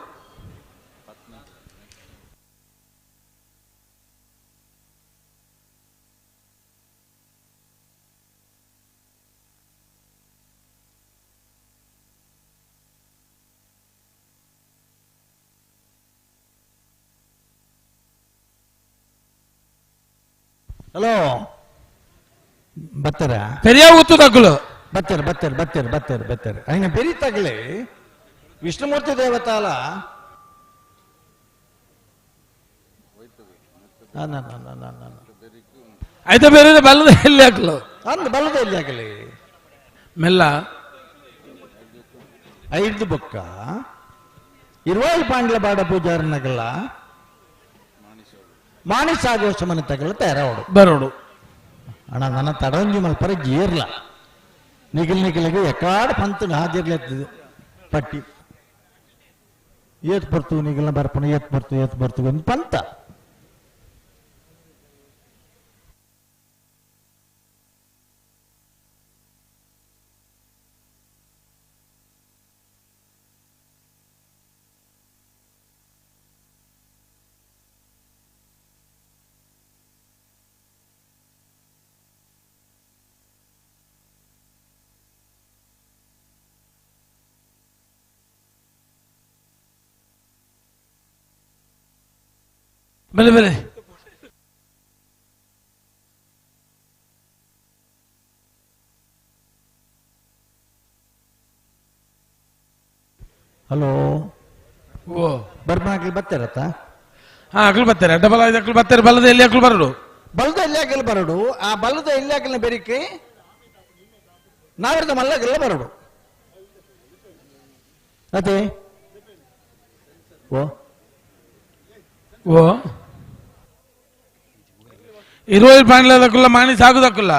ಹಲೋ ಬತ್ತಾರ ಪೆರಿಯಾವು ಗೊತ್ತದಕ್ಲು ಬತ್ತೇರು ಬತ್ತೇರು ಬತ್ತೇರು ಬತ್ತೇರು ಬತ್ತೇರು ಹಂಗ ಬೆರೀತಾಗಲೇ ವಿಷ್ಣುಮೂರ್ತಿ ದೇವತಾಲ ಆಯ್ತಾ ಬೇರೆ ಬಲ್ಲದ ಎಲ್ಲಿ ಹಾಕ್ಲು ಅಂದ್ ಬಲ್ಲದ ಎಲ್ಲಿ ಹಾಕಲಿ ಮೆಲ್ಲ ಐದು ಬೊಕ್ಕ ಇರುವಾಯಿ ಪಾಂಡ್ಲ ಬಾಡ ಪೂಜಾರನಗಲ್ಲ ಮಾಣಿಸಾಗೋಷ ಮನೆ ತಗಲ ತಯಾರಾವಡು ಬರೋಡು ಅಣ್ಣ ನನ್ನ ತಡಂಜಿ ಮಲ್ಪರ ಜೀರ್ಲ ನಿಗಿಲ್ ನಿಗಿಲಿಗೆ ಎಕಾಡ್ ಪಂತ ಹಾದಿರ್ಲೆತ್ತದು ಪಟ್ಟಿ ಏತ್ ಬರ್ತು ನಿಗಿಲ್ನ ಬರ್ಪಣ ಏತ್ ಬರ್ತು ಏತ್ ಬರ್ತು ಒಂದು ಪಂತ ಬಲೆ ಬಲೆ ಹಲೋ ಓ ಬರ್ಬಾಗ್ಲಿ ಬರ್ತಾರತ್ತ ಹಾ ಅಕ್ಲು ಬರ್ತಾರೆ ಡಬಲ್ ಐದು ಅಕ್ಲು ಬರ್ತಾರೆ ಬಲ್ಲದ ಎಲ್ಲಿ ಅಕ್ಲು ಬರಡು ಬಲದ ಎಲ್ಲಿ ಹಾಕಲು ಬರಡು ಆ ಬಲದ ಎಲ್ಲಿ ಹಾಕಲಿನ ಬೆರಿಕೆ ನಾವಿರದ ಮಲ್ಲಗೆಲ್ಲ ಬರಡು ಅದೇ ಓ ಓ ಇರುವಲ್ಲಿ ಪಾಂಡ್ಲದಕ್ಕಲ್ಲ ಮಾಣಿ ಸಾಗುದಕ್ಕಲ್ಲ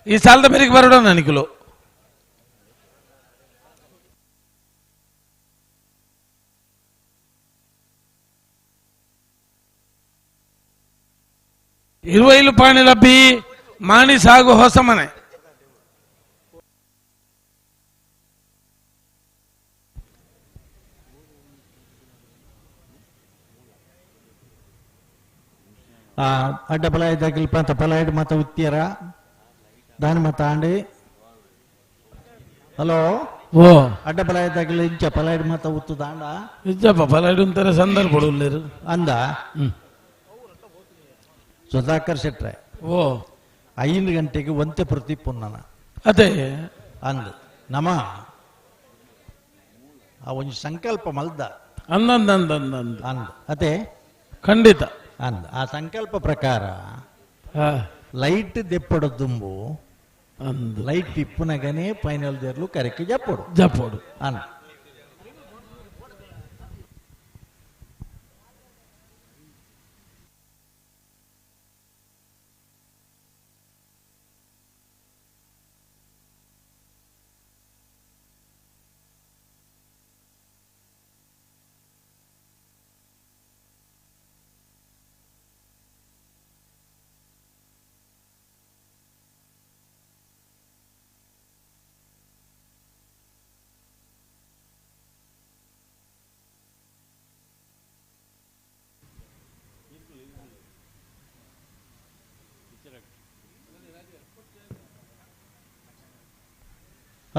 ಈ ಸಾಲದ ಬೆರಿಗೆ ಬರಡು ನನಗಿಲು ಇರುವೈಲು ಪಾಣಿ ಲಬ್ಬಿ ಮಾಣಿ ಸಾಗು ಹೊಸ ಮನೆ ಅಡ್ಡ ಬಲ ಇದ್ದಾಗಿಲ್ಪ ಅಂತ ಫಲ ಇಡ್ ಮತ ಉತ್ತಿಯರ ದಾನ ಮತ ಆಂಡಿ ಹಲೋ ಓ ಅಡ್ಡ ಬಲ ಇದ್ದಾಗಿಲ್ಲ ಇಂಚ ಫಲ ಇಡ್ ಮತ ಉತ್ತು ದಾಂಡ ನಿಜಪ್ಪ ಫಲ ಇಡುಂತಾರೆ ಸಂದರ್ಭ ಉಳ್ಳೇರು ಅಂದ ಸುಧಾಕರ್ ಶೆಟ್ರೆ ಓ 5 ಗಂಟೆಗೆ ಒಂತೆ ಪ್ರತಿ ಪುನ್ನನ ಅದೇ ಅಂದ್ ನಮ ಆ ಒಂದು ಸಂಕಲ್ಪ ಮಲ್ದ ಅಂದಂದ ಅಂದಂದ ಅಂದ ಅಂದ್ ಅದೇ ಖಂಡಿತ ಅಂದ್ ಆ ಸಂಕಲ್ಪ ಪ್ರಕಾರ ಲೈಟ್ ದೆಪ್ಪಡು ದುಂಬು ಅಂದ್ ಲೈಟ್ ಇಪ್ಪುನಗನೇ ಫೈನಲ್ ದೇರ್ಲು ಕರೆಕ್ಟ್ ಜಪ್ಪಡು ಜಪ್ಪಡು ಅಂದ್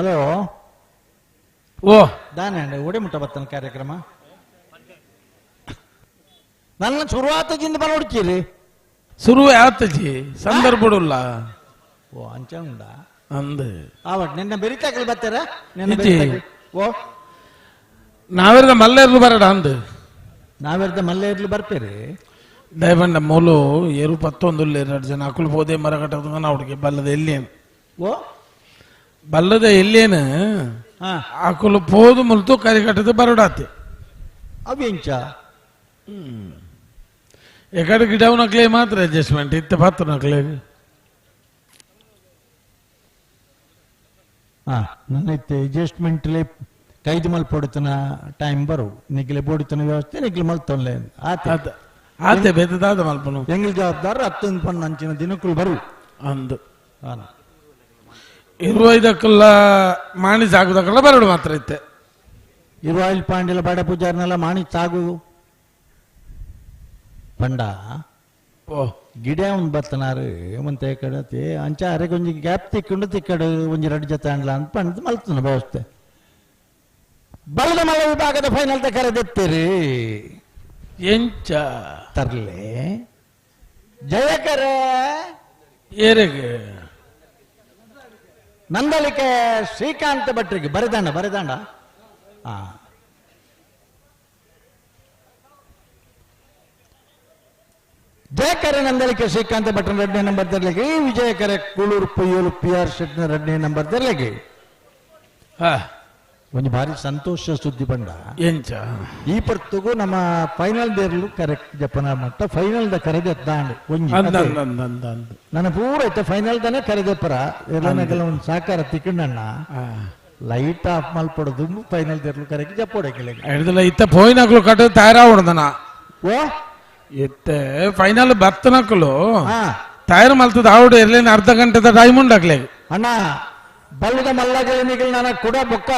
ಹಲೋ ಓ ದಾನೆ ಒಡೆ ಮುಟ್ಟ ಬತ್ತನ ಕಾರ್ಯಕ್ರಮ ನನ್ನ ಶುರುವಾತಜಿಂದ ಬರೋಡ್ಕೀರಿ ಶುರು ಯಾತಜಿ ಸಂದರ್ಭಡುಲ್ಲ ಓ ಅಂಚ ಉಂಡ ಅಂದ ಆವಟ್ ನಿನ್ನ ಬೆರಿತಾಕಲ್ ಬರ್ತಾರ ನಿನ್ನ ಇಜ್ಜಿ. ಬೆರಿತಾಕಲ್. ಓ ನಾವೆರ್ದ ಮಲ್ಲೇರ್ಲು ಬರಡ ಅಂದ್ ನಾವೆರ್ದ ಮಲ್ಲೇರ್ಲು ಬರ್ಪೇರಿ ದಯವಂಡ ಮೂಲು ಏರು ಪತ್ತೊಂದುಲ್ಲ ಎರಡು ಜನ ಅಕುಲು ಪೋದೆ ಮರ ಕಟ್ಟೋದು ಅವಡಿಗೆ ಬಲ್ಲದ ಎಲ್ಲೇನು ಓ ಬಲ್ಲದ ಎಲ್ಲೇನು ಅಕುಲು ಪೋದು ಮುಲ್ತು ಕರಿ ಕಟ್ಟದ ಬರಡಾತೆ ಅವು ಎಂಚ ಎಕಡೆ ಗಿಡವನಕ್ಲೆ ಮಾತ್ರ ಅಡ್ಜಸ್ಟ್ಮೆಂಟ್ ಇತ್ತ ಪತ್ತನಕ್ಲೆ ಹಾ ನನ್ನ ಅಡ್ಜಸ್ಟ್ಮೆಂಟ್ಲೆ ಕೈದು ಮಲ್ ಪೊಡಿತನ ಟೈಮ್ ಬರು ನಿಗ್ಲೆ ಬೋಡಿತನ ವ್ಯವಸ್ಥೆ ನಿಗ್ಲೆ ಮಲ್ತೊನ್ಲೆ ಆತೆ ಆತೆ ಬೇತದಾದ ಮಲ್ಪನು ಎಂಗ್ಲ ಜವಾಬ್ದಾರ ಹತ್ತೊಂದು ಪಣ್ಣ ಅಂಚಿನ ದಿನಕ್ಕೂ ಬರು ಅಂದು ಇರುವೈದಕ್ಕೆಲ್ಲ ಮಾಣಿ ಸಾಗುದಕ್ಕೆಲ್ಲ ಬರಡು ಮಾತ್ರ ಇತ್ತೆ ಇರುವಾಯಿಲ್ ಪಾಂಡಿಲ ಬಡ ಪೂಜಾರ್ನೆಲ್ಲ ಮಾಣಿ ಸಾಗು ಪಂಡ ಓ ಗಿಡ ಒಂದು ಬತ್ತನಾರು ಮಂತೆ ಕಡತಿ ಅಂಚ ಅರೆಗೆ ಒಂಜಿ ಗ್ಯಾಪ್ ತಿಕ್ಕೊಂಡು ತಿಕ್ಕಡು ಒಂಜಿ ರಡ್ಡು ಜೊತೆ ಅಂಡ್ಲ ಅಂತ ಪಂಡ್ ಮಲ್ತನ ವ್ಯವಸ್ಥೆ ಬಲದ ಮಲ್ಲ ವಿಭಾಗದ ಫೈನಲ್ ಕರೆದೆತ್ತೀರಿ ಎಂಚ ತರ್ಲೆ ಜಯಕರ ಏರೆಗೆ ನಂದಳಿಕೆ ಶ್ರೀಕಾಂತ ಭಟ್ರಿಗೆ ಬರೆದಾಂಡ ಬರೆದಾಂಡ ಆ ಜಯಕರ ನಂದಳಿಕೆ ಶ್ರೀಕಾಂತ ಭಟ್ರ ಎರಡನೇ ನಂಬರ್ ತರಲಿಕ್ಕೆ ವಿಜಯಕರ ಕೂಳೂರು ಪೊಯ್ಯೂರು ಪಿ ಆರ್ ಶೆಟ್ನ ಎರಡನೇ ನಂಬರ್ ತರಲಿಕ್ಕೆ ಒಂದು ಭಾರಿ ಸಂತೋಷ ಸುದ್ದಿ ಬಂಡ ಎಂಚ ಈ ಪರ್ತುಗು ನಮ್ಮ ಫೈನಲ್ ದೇರ್ಲು ಕರೆಕ್ಟ್ ಜಪನ ಮಟ್ಟ ಫೈನಲ್ the ಕರೆದೆ ದಾಂಡ್ ಒಂಜಿ ಅಂದ ಅದೇ. ಅಂದ ಅಂದ ಅಂದ ಅಂದ ನನ್ನ ಪೂರ ಐತೆ ಫೈನಲ್ ತಾನೆ ಕರೆದೆಪ್ಪರ ಎಲ್ಲ ಒಂದು ಸಾಕಾರ ತಿಕ್ಕಣ್ಣ ಲೈಟ್ ಆಫ್ ಮಲ್ಪಡೋದು ಫೈನಲ್ ದೇರ್ಲು ಕರೆಕ್ಟ್ ಜಪ್ಪೋಡಕ್ಕೆ ಹಿಡ್ದಲ್ಲ ಇತ್ತ ಪೋಯಿನಕ್ಲು ಕಟ್ಟು ತಯಾರಾವಣದನ ಓ ಇತ್ತೆ ಫೈನಲ್ ಬರ್ತನಕ್ಲು ತಯಾರು ಮಲ್ತದ ಆವಡು ಇರ್ಲೇನು ಅರ್ಧ ಗಂಟೆದ ಟೈಮ್ ಉಂಡಾಗ್ಲೆ ಅಣ್ಣ ಬಲ್ಲದ ಮಲ್ಲಗಲಿನಿಗಳು ನನ್ನ ಕೂಡ ಬೊಕ್ಕ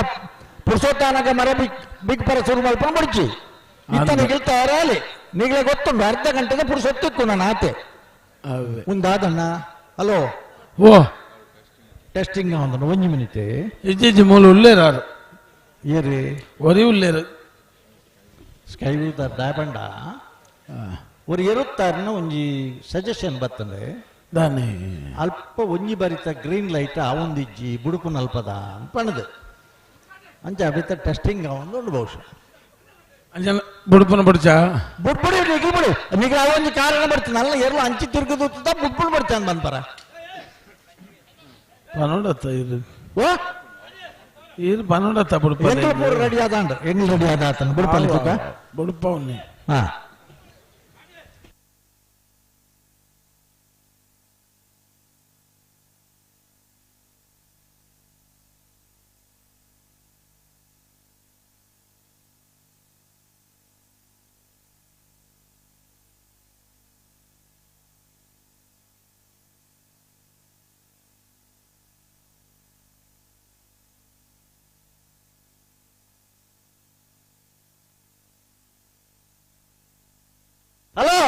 ಪುರುಷೋತ್ತಾನಗ ಮರ ಬಿಗ್ ಬಿಗ್ ಪರ ಶುರು ಮಲ್ಪ ಮುಡ್ಚಿ ಇತ್ತ ನಿಗಲ್ ತಯಾರಾಲಿ ನಿಗಲೆ ಗೊತ್ತುಂಟು ಅರ್ಧ ಗಂಟೆಗೆ ಪುರುಷೊತ್ತಿಕ್ಕು ನಾನು ಆತೆ ಒಂದಾದಣ್ಣ ಹಲೋ ಓ ಟೆಸ್ಟಿಂಗ್ ಒಂದು ಒಂಜಿ ಮಿನಿಟ್ ಇಜ್ಜಿ ಇಜ್ಜಿ ಮೂಲು ಉಲ್ಲೇರಾರು ಏರಿ ಒರಿ ಉಲ್ಲೇರು ಸ್ಕೈ ದಾಯಬಂಡ ஒரு ಇರುತ್ತಾರನ ಒಂಜಿ ಸಜೆಷನ್ ಬರ್ತದೆ ದಾನೆ ಅಲ್ಪ ಒಂಜಿ ಬರಿತ ಗ್ರೀನ್ ಲೈಟ್ ಆವೊಂದಿಜ್ಜಿ ಬುಡುಪುನ ಅಲ್ಪದ ಪಣದು ಅಂಚ ಅಬಿತ ಟೆಸ್ಟಿಂಗ್ ಆವೊಂದು ಉಂಡು ಬಹುಶಃ ಅಂಜನ ಬುಡುಪುನ ಬುಡ್ಚ ಬುಡ್ಬುಡಿ ನಿಗ್ಲು ಬಿಡು ನಿಗ್ಲು ಅವೊಂದು ಕಾರಣ ಬರ್ತದೆ ಅಲ್ಲ ಎಲ್ಲೋ ಅಂಚಿ ತಿರುಗುದು ಬುಡ್ಬುಡ್ ಬರ್ತಾನೆ ಬಂದ್ಪರ ಪನೋಡತ್ತ ಇದು ಓ ಇದು ಪನೋಡತ್ತ ಬುಡುಪ ಎಂಗ್ಲು ಪೂರ ರೆಡಿ ಆದಾಂಡ ಎಂಗ್ಲು ರೆಡಿ ಆದ ಆತನ ಬುಡುಪಲ್ಲಿ ತುಕ ಬುಡುಪ ಉನ್ನೆ ಹಾ ಹಲೋ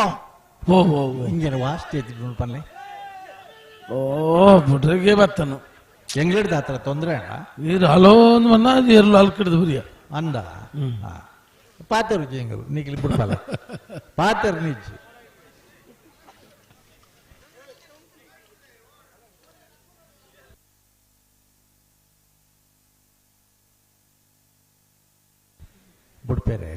ಓ ಓ ಓ ಹಿಂಗೇನು ವಾಸ್ತಿ ಎತ್ತಿದ್ರು ಪಲ್ಲೆ ಓ ಬುಡ್ರಿಗೆ ಬತ್ತನು ಎಂಗ್ಲಿಡ್ದ ಹತ್ರ ತೊಂದರೆ ಅಲ್ಲ ಇದು ಹಲೋ ಅಂದ್ ಮನ್ನ ಎರ್ಲು ಅಲ್ಕಿಡ್ದು ಬುರಿಯ ಅಂದ ಪಾತೆರು ಎಂಗಲು ನೀಗಿಲಿ ಬಿಡ್ಪಲ್ಲ ಪಾತೆರು ನಿಜ್ಜಿ ಬಿಡ್ಪೇರೆ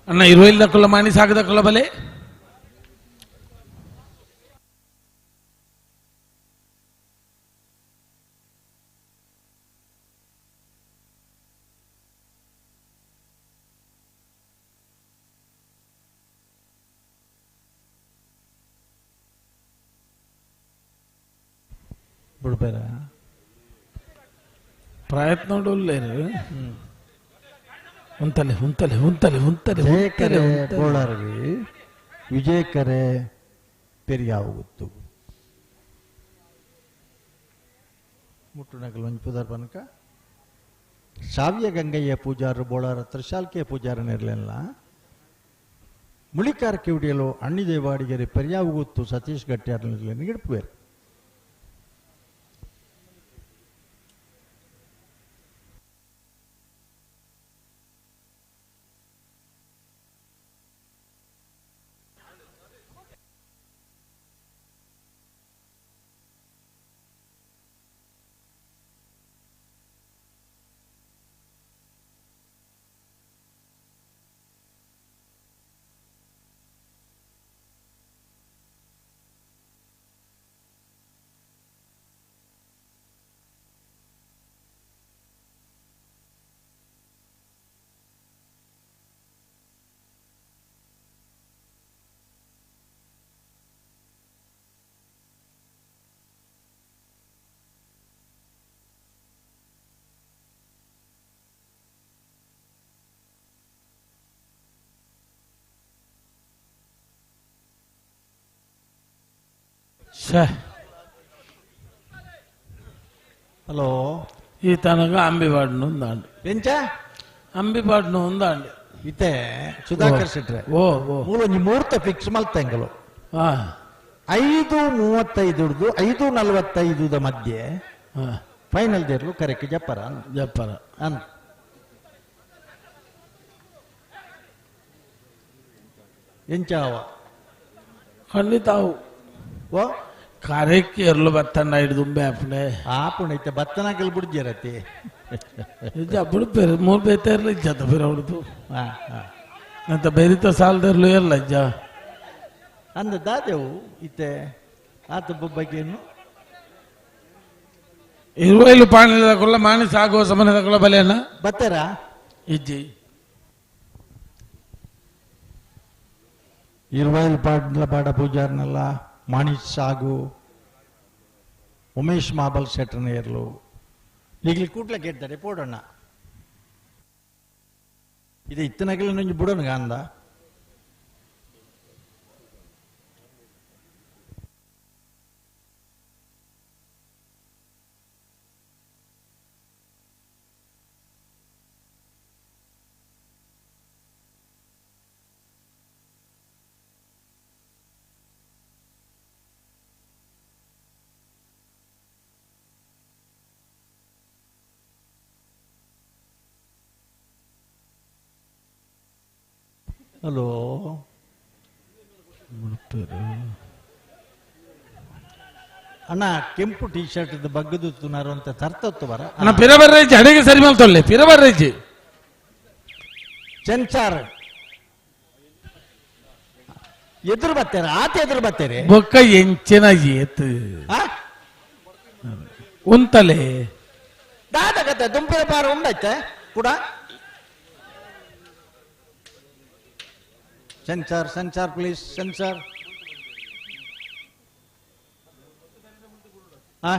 ಅಣ್ಣ ಇರುವೈಲ್ ಮಾಣಿ ಸಾಕದ ಬಲೆ ಬಿಡ್ಪೇರ ಪ್ರಯತ್ನ ಉಲ್ಲೇರು ಉಂತಲೆ ಉಂತಲೆ ಉಂತಲೆ ಉಂತಲೆ ಜಯಕರೆ ಬೋಳಾರ್ವಿ ವಿಜಯಕರೆ ಪೆರಿಯಾವು ಗೊತ್ತು ಮುಟ್ಟುನಗಲ್ ಒಂಜಿ ಪುದರ್ ಪನಕ ಶಾವ್ಯ ಗಂಗಯ್ಯ ಪೂಜಾರು ಬೋಳಾರ ತ್ರಿಶಾಲ್ಕೆ ಪೂಜಾರನಿರಲಿಲ್ಲ ಮುಳಿಕಾರ ಕಿವಿಡಿಯಲು ಅಣ್ಣಿದೇವಾಡಿಗೆರೆ ಪೆರಿಯಾವು ಗೊತ್ತು ಸತೀಶ್ ಗಟ್ಟಿಯಾರನಿರಲಿಲ್ಲ ಗಿಡ್ಪುವೇರು. ಹಲೋ ಈ ತನಕ ಅಂಬಿಪಾಡ್ನು ఉందాండి ಎಂಚ ಅಂಬಿಪಾಡ್ನು ఉందాండి ಇತ್ತೆ ಸುಧಾಕರ್ ಶೆಟ್ರೆ ಓ ಓ ಮೂಲೊಂಜಿ ಮುಹೂರ್ತ ಫಿಕ್ಸ್ ಮಲ್ತೆಂಗಲು 5:35 5:45 ಮಧ್ಯೆ ಫೈನಲ್ ದೇರ್ಲು ಕರೆಕ್ಟ್ ಜಪ್ಪರ ಜಪ್ಪರ ಅನ್ ಎಂಚಾವ ಖಂಡಿತ ಓ ಕರೆಕ್ಟ್ ಎರ್ಲು ಬತ್ತಣ್ಣ ಹಿಡಿದು ಆಪಣೆ ಆಪುಣ ಐತೆ ಬತ್ತನಾಕಲ್ ಬುಡ್ಜಿರತಿ ನಿಜ ಬುಡ್ಪೇರು ಮೂರು ಬೇತ ಇರಲಿ ಇಜ್ಜದ ಬೇರೆ ಹುಡುದು ಅಂತ ಬೇರಿತ ಸಾಲದಿರ್ಲು ಇರಲ್ಲ ಅಜ್ಜ ಅಂದ ದಾದೆವು ಇತ್ತೆ ಆತ ಬೊಬ್ಬಗೇನು ಇರುವೈಲು ಪಾಣಿದ ಮಾಣಿ ಸಾಗುವ ಸಮನದ ಕುಲ್ಲ ಬಲೆಯನ್ನ ಬತ್ತರ ಇಜ್ಜಿ ಇರುವೈಲು ಪಾಡ್ಲ ಬಾಡ ಪೂಜಾರ್ನಲ್ಲ ಮಾಣಿ ಸಾಗು ಉಮೇಶ್ ಮಾಬಲ್ ಶೆಟ್ಟರ್ನ ಇರ್ಲು ಈಗಲಿ ಕೂಟ್ಲ ಗೆದ್ದಾರೆ ಪೋಡೋಣ ಇದು ಇತ್ತನಗಲಿ ನಂಜು ಬುಡೋಣ ಅಂದ ಹಲೋ ಅಣ್ಣ ಕೆಂಪು ಟಿ ಶರ್ಟ್ ಬಗ್ಗದು ತುನಾರು ಅಂತ ತರ್ತತ್ತು ಬರ ಅಣ್ಣ ಪಿರಬರ್ರೇಜಿ ಅಡಿಗೆ ಸರಿ ಮೇಲೆ ತೊಲ್ಲೆ ಪಿರಬರ್ರೇಜಿ ಸೆನ್ಸಾರ್ ಎದುರು ಬರ್ತಾರೆ ಆತ ಎದುರು ಬರ್ತಾರೆ ಬೊಕ್ಕ ಎಂಚಿನ ಏತು ಉಂತಲೆ ದಾದ ಕತೆ ದುಂಪಿನ ಪಾರ ಉಂಡೈತೆ ಕೂಡ ಸೆನ್ಸಾರ್ ಸೆನ್ಸಾರ್ ಪ್ಲೀಸ್ ಸೆನ್ಸಾರ್ ಆ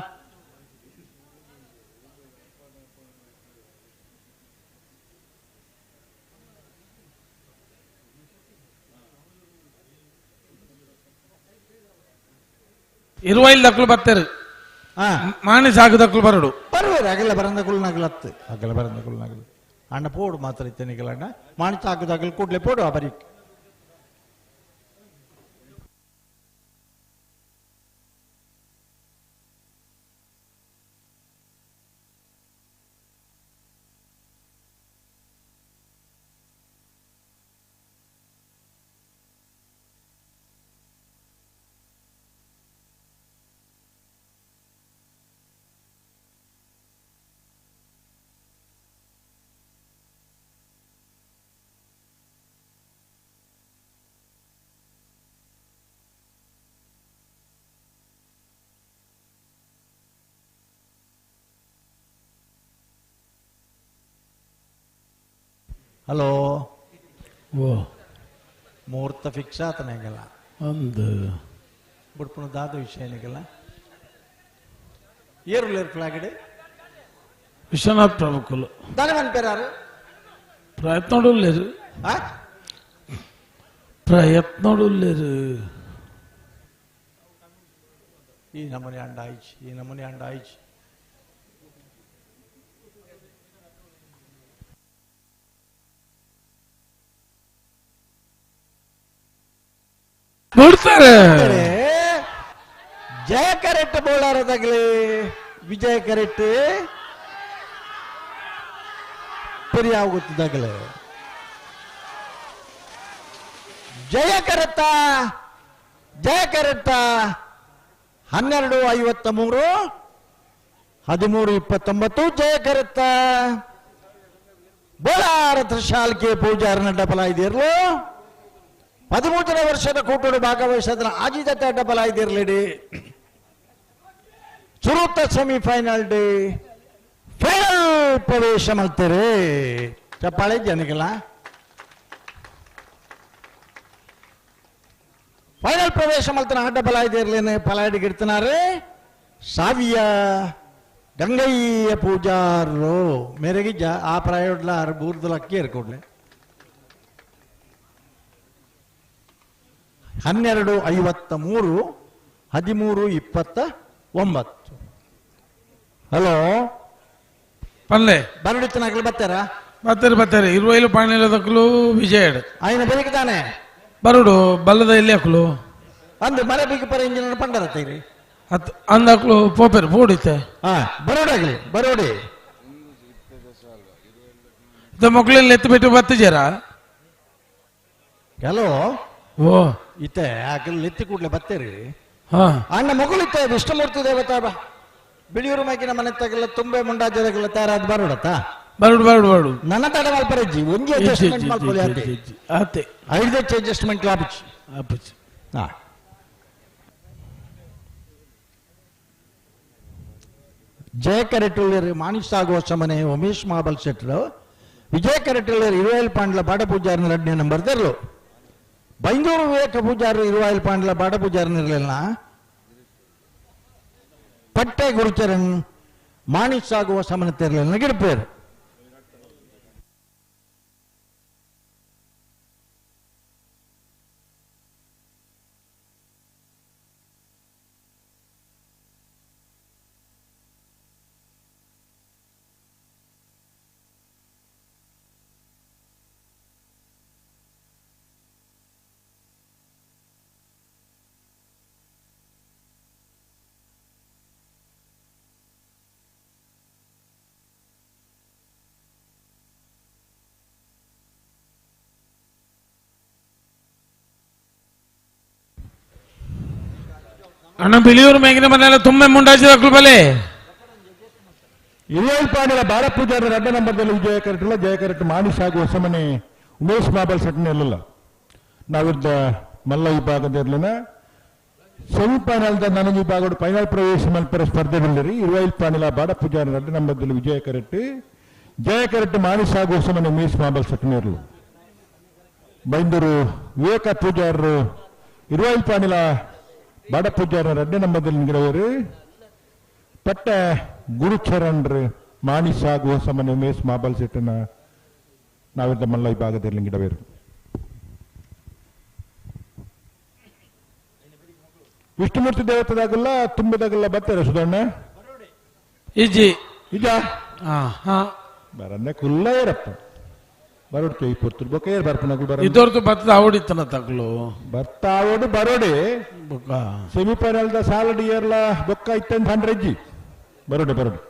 ಇರುವೈಲ್ ದಕ್ಕಲು ಬರ್ತಾರೆ ಮಾಣಿ ಸಾಕು ದಕ್ಕಲು ಬರಡು ಬರುವೇರು ಅಗಲ ಬರಂದ ಕುಲ್ನಾಗಲತ್ತು ಅಗಲ ಬರಂದ ಕುಲ್ನಾಗಲು ಅಣ್ಣ ಪೋಡು ಮಾತ್ರ ಇತ್ತನಿಗಲ ಅಣ್ಣ ಮಾಣಿ ಸಾಕು ಕೂಡ್ಲೆ ಪೋಡು ಆ ಬರೀ ಹಲೋ ಓ ಮುಹೂರ್ತ ಫಿಕ್ಸ್ ಆತನಾಗಲ್ಲ ಒಂದು ಬುಡ್ಪುಣ ದಾದ ವಿಷಯ ಏನಾಗಲ್ಲ ಏರುಲೇರು ಫ್ಲಾಗಡೆ ವಿಶ್ವನಾಥ್ ಪ್ರಭುಕುಲು ದಾನ ಪೇರಾರು ಪ್ರಯತ್ನಡುಲ್ಲೇರು ಪ್ರಯತ್ನಡುಲ್ಲೇರು ಈ ನಮೂನೆ ಅಂಡ ಆಯ್ಚು ಈ ನಮೂನೆ ಅಂಡ ಆಯ್ಚು ಬಿಡ್ತಾರೆ ಜಯ ಕರೆಕ್ಟ್ ಬೋಳಾರದಾಗಲಿ ವಿಜಯ ಕರೆಕ್ಟ್ ಪೆರಿಯ ಗೊತ್ತಿದ್ದಾಗಲೇ ಜಯ ಕರೆತ್ತ ಜಯ ಕರೆತ್ತ 12:53 13:29 ಜಯ ಕರೆತ್ತ ಬೋಳಾರ ತ್ರಿಶಾಲ್ಕೆ ಪೂಜಾರನ ಡಬಲ ಇದಿರ್ಲು 13ನೇ ವರ್ಷದ ಕೂಟೋಡು ಭಾಗವಹಿಸದ ಆಜಿತ ಡಬಲ್ ಆಗಿರಲಿಡಿ ಸುರುತ್ತ ಸೆಮಿಫೈನಲ್ ಡಿ ಫೈನಲ್ ಪ್ರವೇಶ ಮಾಡ್ತಾರೆ ಚಪ್ಪಾಳೆ ಜನಗೆಲ್ಲ ಫೈನಲ್ ಪ್ರವೇಶ ಮಾಡ್ತಾನೆ ಆಟ ಬಲ ಇದಿರ್ಲೇನೆ ಫಲಾಡಿಗಿಡ್ತಿನಾರೆ ಸಾವಿಯ ಗಂಗಯ್ಯ ಪೂಜಾರು ಮೇರೆಗಿಜ್ಜ ಆ ಪ್ರಾಯೋಡ್ಲ ಆರು ಬೂರ್ದಲಕ್ಕಿ ಏರ್ಕೊಡ್ಲೆ 12:53 13-29. ಹಲೋ ಪಲ್ಲೆ ಬರಡಿತ್ತನಾಗಲಿ ಬರ್ತಾರಾ? ಬರ್ತಾರೆ ಬರ್ತಾರೆ. ಇರುವೈಲು ಪಾಣಿಲದಕ್ಕಲು ವಿಜಯ ಆಯ್ನ ಬೆಳಿಗ್ಗೆ ತಾನೆ ಬರುಡು ಬಲ್ಲದ ಎಲ್ಲಿ ಹಾಕಲು ಅಂದು ಮನೆ ಬಿಗಿ ಪರ ಇಂಜಿನಿಯರ್ ಪಂಡರತ್ತೀರಿ ಅತ್ ಅಂದಾಕ್ಲು ಪೋಪೆರ್ ಪೋಡಿತ್ತೆ. ಹಾ ಬರೋಡಾಗಲಿ ಬರೋಡಿ. ಮಕ್ಕಳೆಲ್ಲ ಎತ್ತು ಬಿಟ್ಟು ಬತ್ತಿಜಾರ? ಹಲೋ ಓ ಇತ್ತೆ ಆಕಲ್ ಎತ್ತಿ ಕೂಡ್ಲೆ ಬತ್ತೇರಿ. ಹಾ ಅಣ್ಣ ಮಗಳಿತ್ತೆ ವಿಷ್ಣುಮೂರ್ತಿ ದೇವತಾ ಬಾ ಬಿಳಿಯೂರು ಮೈಕಿನ ಮನೆ ತಗಲ್ಲ ತುಂಬೆ ಮುಂಡಾಜದಾಗಲ್ಲ ತಯಾರಾದ ಬರೋಡತ್ತ ಬರೋಡು ಬರೋಡು ಬರೋಡು. ನನ್ನ ತಡ ಮಲ್ಪರಜ್ಜಿ ಒಂಜಿ ಅಡ್ಜಸ್ಟ್ಮೆಂಟ್ ಮಲ್ಪೊಲಿ ಆತೆ ಆತೆ ಐದು ಅಡ್ಜಸ್ಟ್ಮೆಂಟ್ ಲಾಪಿಚಿ ಆಪಿಚಿ. ಹಾ ಜಯ ಕರೆಟುಳ್ಳೇರು ಮಾಣಿಕ್ ಸಾಗುವ ಸಮನೆ ಉಮೇಶ್ ಮಾಬಲ್ ಶೆಟ್ರು ವಿಜಯ ಕರೆಟುಳ್ಳೇರು ಇರುವಾಯಿಲ್ ಪಾಂಡ್ಲ ಬಾಡ ಪೂಜಾರಿನ ಎರಡನೇ ನಂಬರ್ ತೆರಲು ಬೈಂದೂರು ವಿವೇಕ ಪೂಜಾರಿ ಇರುವಾಯಿಲ್ ಪಾಂಡ್ಲ ಬಾಡ ಪೂಜಾರಿನ ಇರಲಿಲ್ಲ ಪಟ್ಟೆ ಗುರುಚರಣ್ ಮಾಣಿಕ್ ಸಾಗುವ ಸಮನೆ ತೆರಲಿಲ್ಲ ಗಿಡಪೇರು. ಅಣ್ಣ ಬಿಳಿಯೂರು ಮೇಗಿನ ಮನೆಯಲ್ಲ ತುಂಬ ಮುಂಡಾಚಿದ ಬಲೆ ಇರುವೈಲ್ ಪಾಂಡ್ಲ ಬಾಡ ಪೂಜಾರಿ ಎರಡನೇ ನಂಬರ್ದಲ್ಲಿ ವಿಜಯ ಕರೆಟಿಲ್ಲ ಜಯ ಕರೆಟ್ ಮಾಣಿಷ್ ಹಾಗೂ ಹೊಸಮನೆ ಉಮೇಶ್ ಮಾಬಲ್ ಸೆಟ್ನ ಇರಲಿಲ್ಲ. ನಾವಿದ್ದ ಮಲ್ಲ ವಿಭಾಗದ ಇರಲಿಲ್ಲ. ಸೆಮಿಫೈನಲ್ ನನಗೆ ವಿಭಾಗ ಫೈನಲ್ ಪ್ರವೇಶ ಮಲ್ಪರ ಸ್ಪರ್ಧೆ ಬಂದಿರಿ. ಇರುವೈಲ್ ಪಾಂಡ್ಲ ಬಾಡ ಪೂಜಾರಿ ಎರಡನೇ ನಂಬರ್ದಲ್ಲಿ ವಿಜಯ ಕರೆಟ್ ಜಯ ಕರೆಟ್ ಮಾಣಿಷ್ ಹಾಗೂ ಹೊಸಮನೆ ಉಮೇಶ್ ಮಾಬಲ್ ಸೆಟ್ನ ಇರಲು. ಬೈಂದೂರು ವಿವೇಕ ಪೂಜಾರರು ಇರುವೈಲ್ ಪಾಂಡ್ಲ ಬಾಡ ಪೂಜಾರ ಎರಡನೇ ನಂಬರ್ದಲ್ಲಿ ನಿಂಗಿರವರು. ಪಟ್ಟ ಗುರುಚರಣ್ರು ಮಾಣಿಷ್ ಹಾಗೂ ಹೊಸಮನೆ ಉಮೇಶ್ ಮಾಬಲ್ ಸೆಟ್ಟನ ನಾವಿದ್ದ ಮಲ್ಲ ವಿಭಾಗದಲ್ಲಿ ಗಿಡವೇರು. ವಿಷ್ಣುಮೂರ್ತಿ ದೇವತೆದಾಗಲ್ಲ ತುಂಬದಾಗಲ್ಲ ಬರ್ತಾರೆ ಸುಧಣ್ಣ ಇಜ್ಜಿ ಇಜ ಬರನ್ನೆ ಕುಲ್ಲ ಏರಪ್ಪ ಬರೋಡ್ ಪೊರ್ತುಡು ಬೊಕ್ಕ ಏರ್ ಬರ್ಪನಗಳು ಬರ ಇದೊರ್ದು ಬತ್ತದ ಅವಡಿತ್ತನ ತಗ್ಲು ಬರ್ತಾವೋಡು ಬರೋಡೆ ಸೆಮಿಫೈನಲ್ the ಸಾಲಡ್ ಏರ್ಲ ಬೊಕ್ಕ ಇತ್ತಂತ ಹಂಡ್ರೆಜ್ಜಿ ಬರೋಡೆ ಬರೋಡೆ.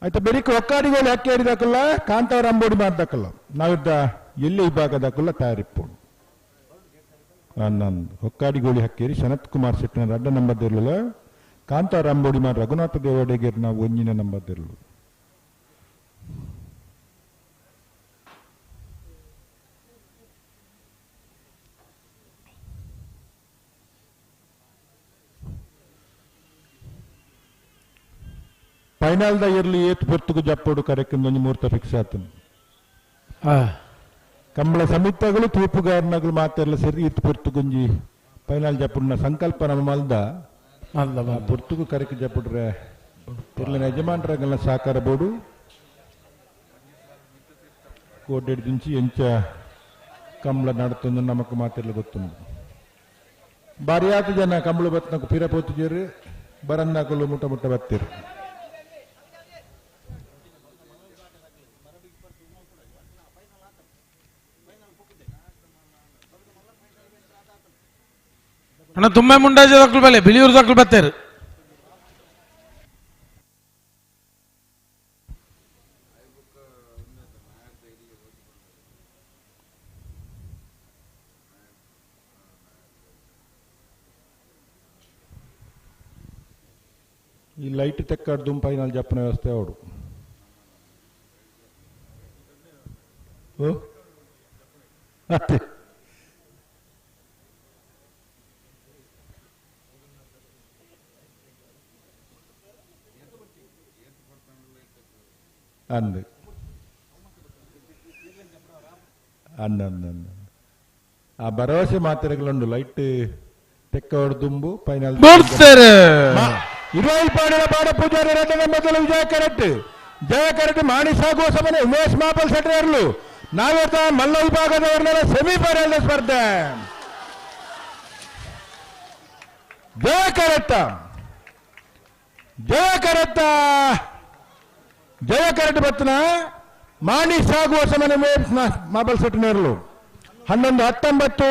ಆಯ್ತಾ ಬೆರಿಕ್ ಒಕ್ಕಾಡಿಗೋಲು ಯಾಕೆ ಏರಿದಾಕಲ್ಲ ಕಾಂತಾವರ ಅಂಬೋಡಿ ಮಾಡ್ದಾಕಲ್ಲ ನಾವಿದ್ದ ಎಲ್ಲಿ ವಿಭಾಗದಾಕಲ್ಲ ತಯಾರಿಪ್ಪೋಡು. ನಾನು ಹೊಕ್ಕಾಡಿಗೋಳಿ ಹಕ್ಕೇರಿ ಸನತ್ ಕುಮಾರ್ ಶೆಟ್ಟಿನ ರಡ್ಡ ನಂಬರ್ ಇರಲಿಲ್ಲ. ಕಾಂತಾವರ ಅಂಬೋಡಿ ಮಾಡ್ ರಘುನಾಥ ದೇವಡೆಗೇರಿ ನಾವು ಒಂಜಿನ ನಂಬರ್ ಇರಲು. ಫೈನಲ್ the ಇರ್ಲಿ ಏತ್ ಪೊರ್ತುಗು ಜಪ್ಪೋಡು ಕರೆಕ್ಕಿಂದ ಒಂಜಿ ಮೂರ್ತ ಫಿಕ್ಸ್ ಆತನು. ಕಂಬಳ ಸಮಿತಿಗಳು ತೀರ್ಪುಗಾರನಗಳು ಮಾತೆಲ್ಲ ಸೇರಿ ಇತ್ತು ಪೊರ್ತುಗುಂಜಿ ಫೈನಲ್ ಜಪ್ಪುಡ್ನ ಸಂಕಲ್ಪ ನಮ್ಮ ಮಲ್ದ ಪೊರ್ತುಗು ಕರೆಕ್ ಜಪ್ಪುಡ್ರೆ ಇರ್ಲಿನ ಯಜಮಾನ್ರಾಗಲ್ಲ ಸಹಕಾರ ಬೋಡು ಕೋಟೆಡ್ ದಿಂಚಿ ಎಂಚ ಕಂಬಳ ನಡತೊಂದು ನಮಕ್ ಮಾತೆಲ್ಲ ಗೊತ್ತುಂಡು. ಬಾರಿಯಾತ ಜನ ಕಂಬಳ ಬತ್ನಕು ಪಿರ ಪೋತುಜೇರು ಬರಂದಾಕಲು ಮುಟ್ಟ ಮುಟ್ಟ ಬತ್ತೀರು. ಅಣ್ಣ ತುಂಬೆ ಮುಂಡಾಜಿ ಬಲೆ ಬಿಳಿಯೂರು ದಕ್ಕಲು ಬತ್ತೇರು. ಈ ಲೈಟ್ ತೆಕ್ಕಾಡ್ದು ಫೈನಲ್ ಜಪ್ಪನ ವ್ಯವಸ್ಥೆ ಅವಡು. ಓ ಅತ್ತೆ ಅಂದು ಅಂದ ಅಂದ ಆ ಭರವಸೆ ಮಾತ್ರೆಗಳುಂಡು ಲೈಟ್ ತೆಕ್ಕವಡು ದುಂಬು ಫೈನಲ್ ಬರ್ತಾರೆ. ಇರುವೈಲ್ ಪಾಡಿನ ಬಾಡ ಪೂಜಾರಿ ರಥದ ಮೊದಲ ವಿಜಯ ಕರೆಕ್ಟ್ ಜಯಕರಟಿ ಮಾಣಿ ಸಾಗುವ ಸಮನೆ ಉಮೇಶ್ ಮಾಪಲ್ ಶೆಟ್ಟರ್ಲು ನಾವೇರ್ದ ಮಲ್ಲ ವಿಭಾಗದವರನ್ನೆಲ್ಲ ಸೆಮಿಫೈನಲ್ ಸ್ಪರ್ಧೆ. ಜಯಕರತ್ತ ಜಯಕರತ್ತ ಜಯಕರಟ ಬತ್ತನ ಮಾಣಿ ಸಾಗುವ ಸಮನೆ ಉಮೇಶ್ ಮಾಪಲ್ ಶೆಟ್ಟರ್ಲು 11-19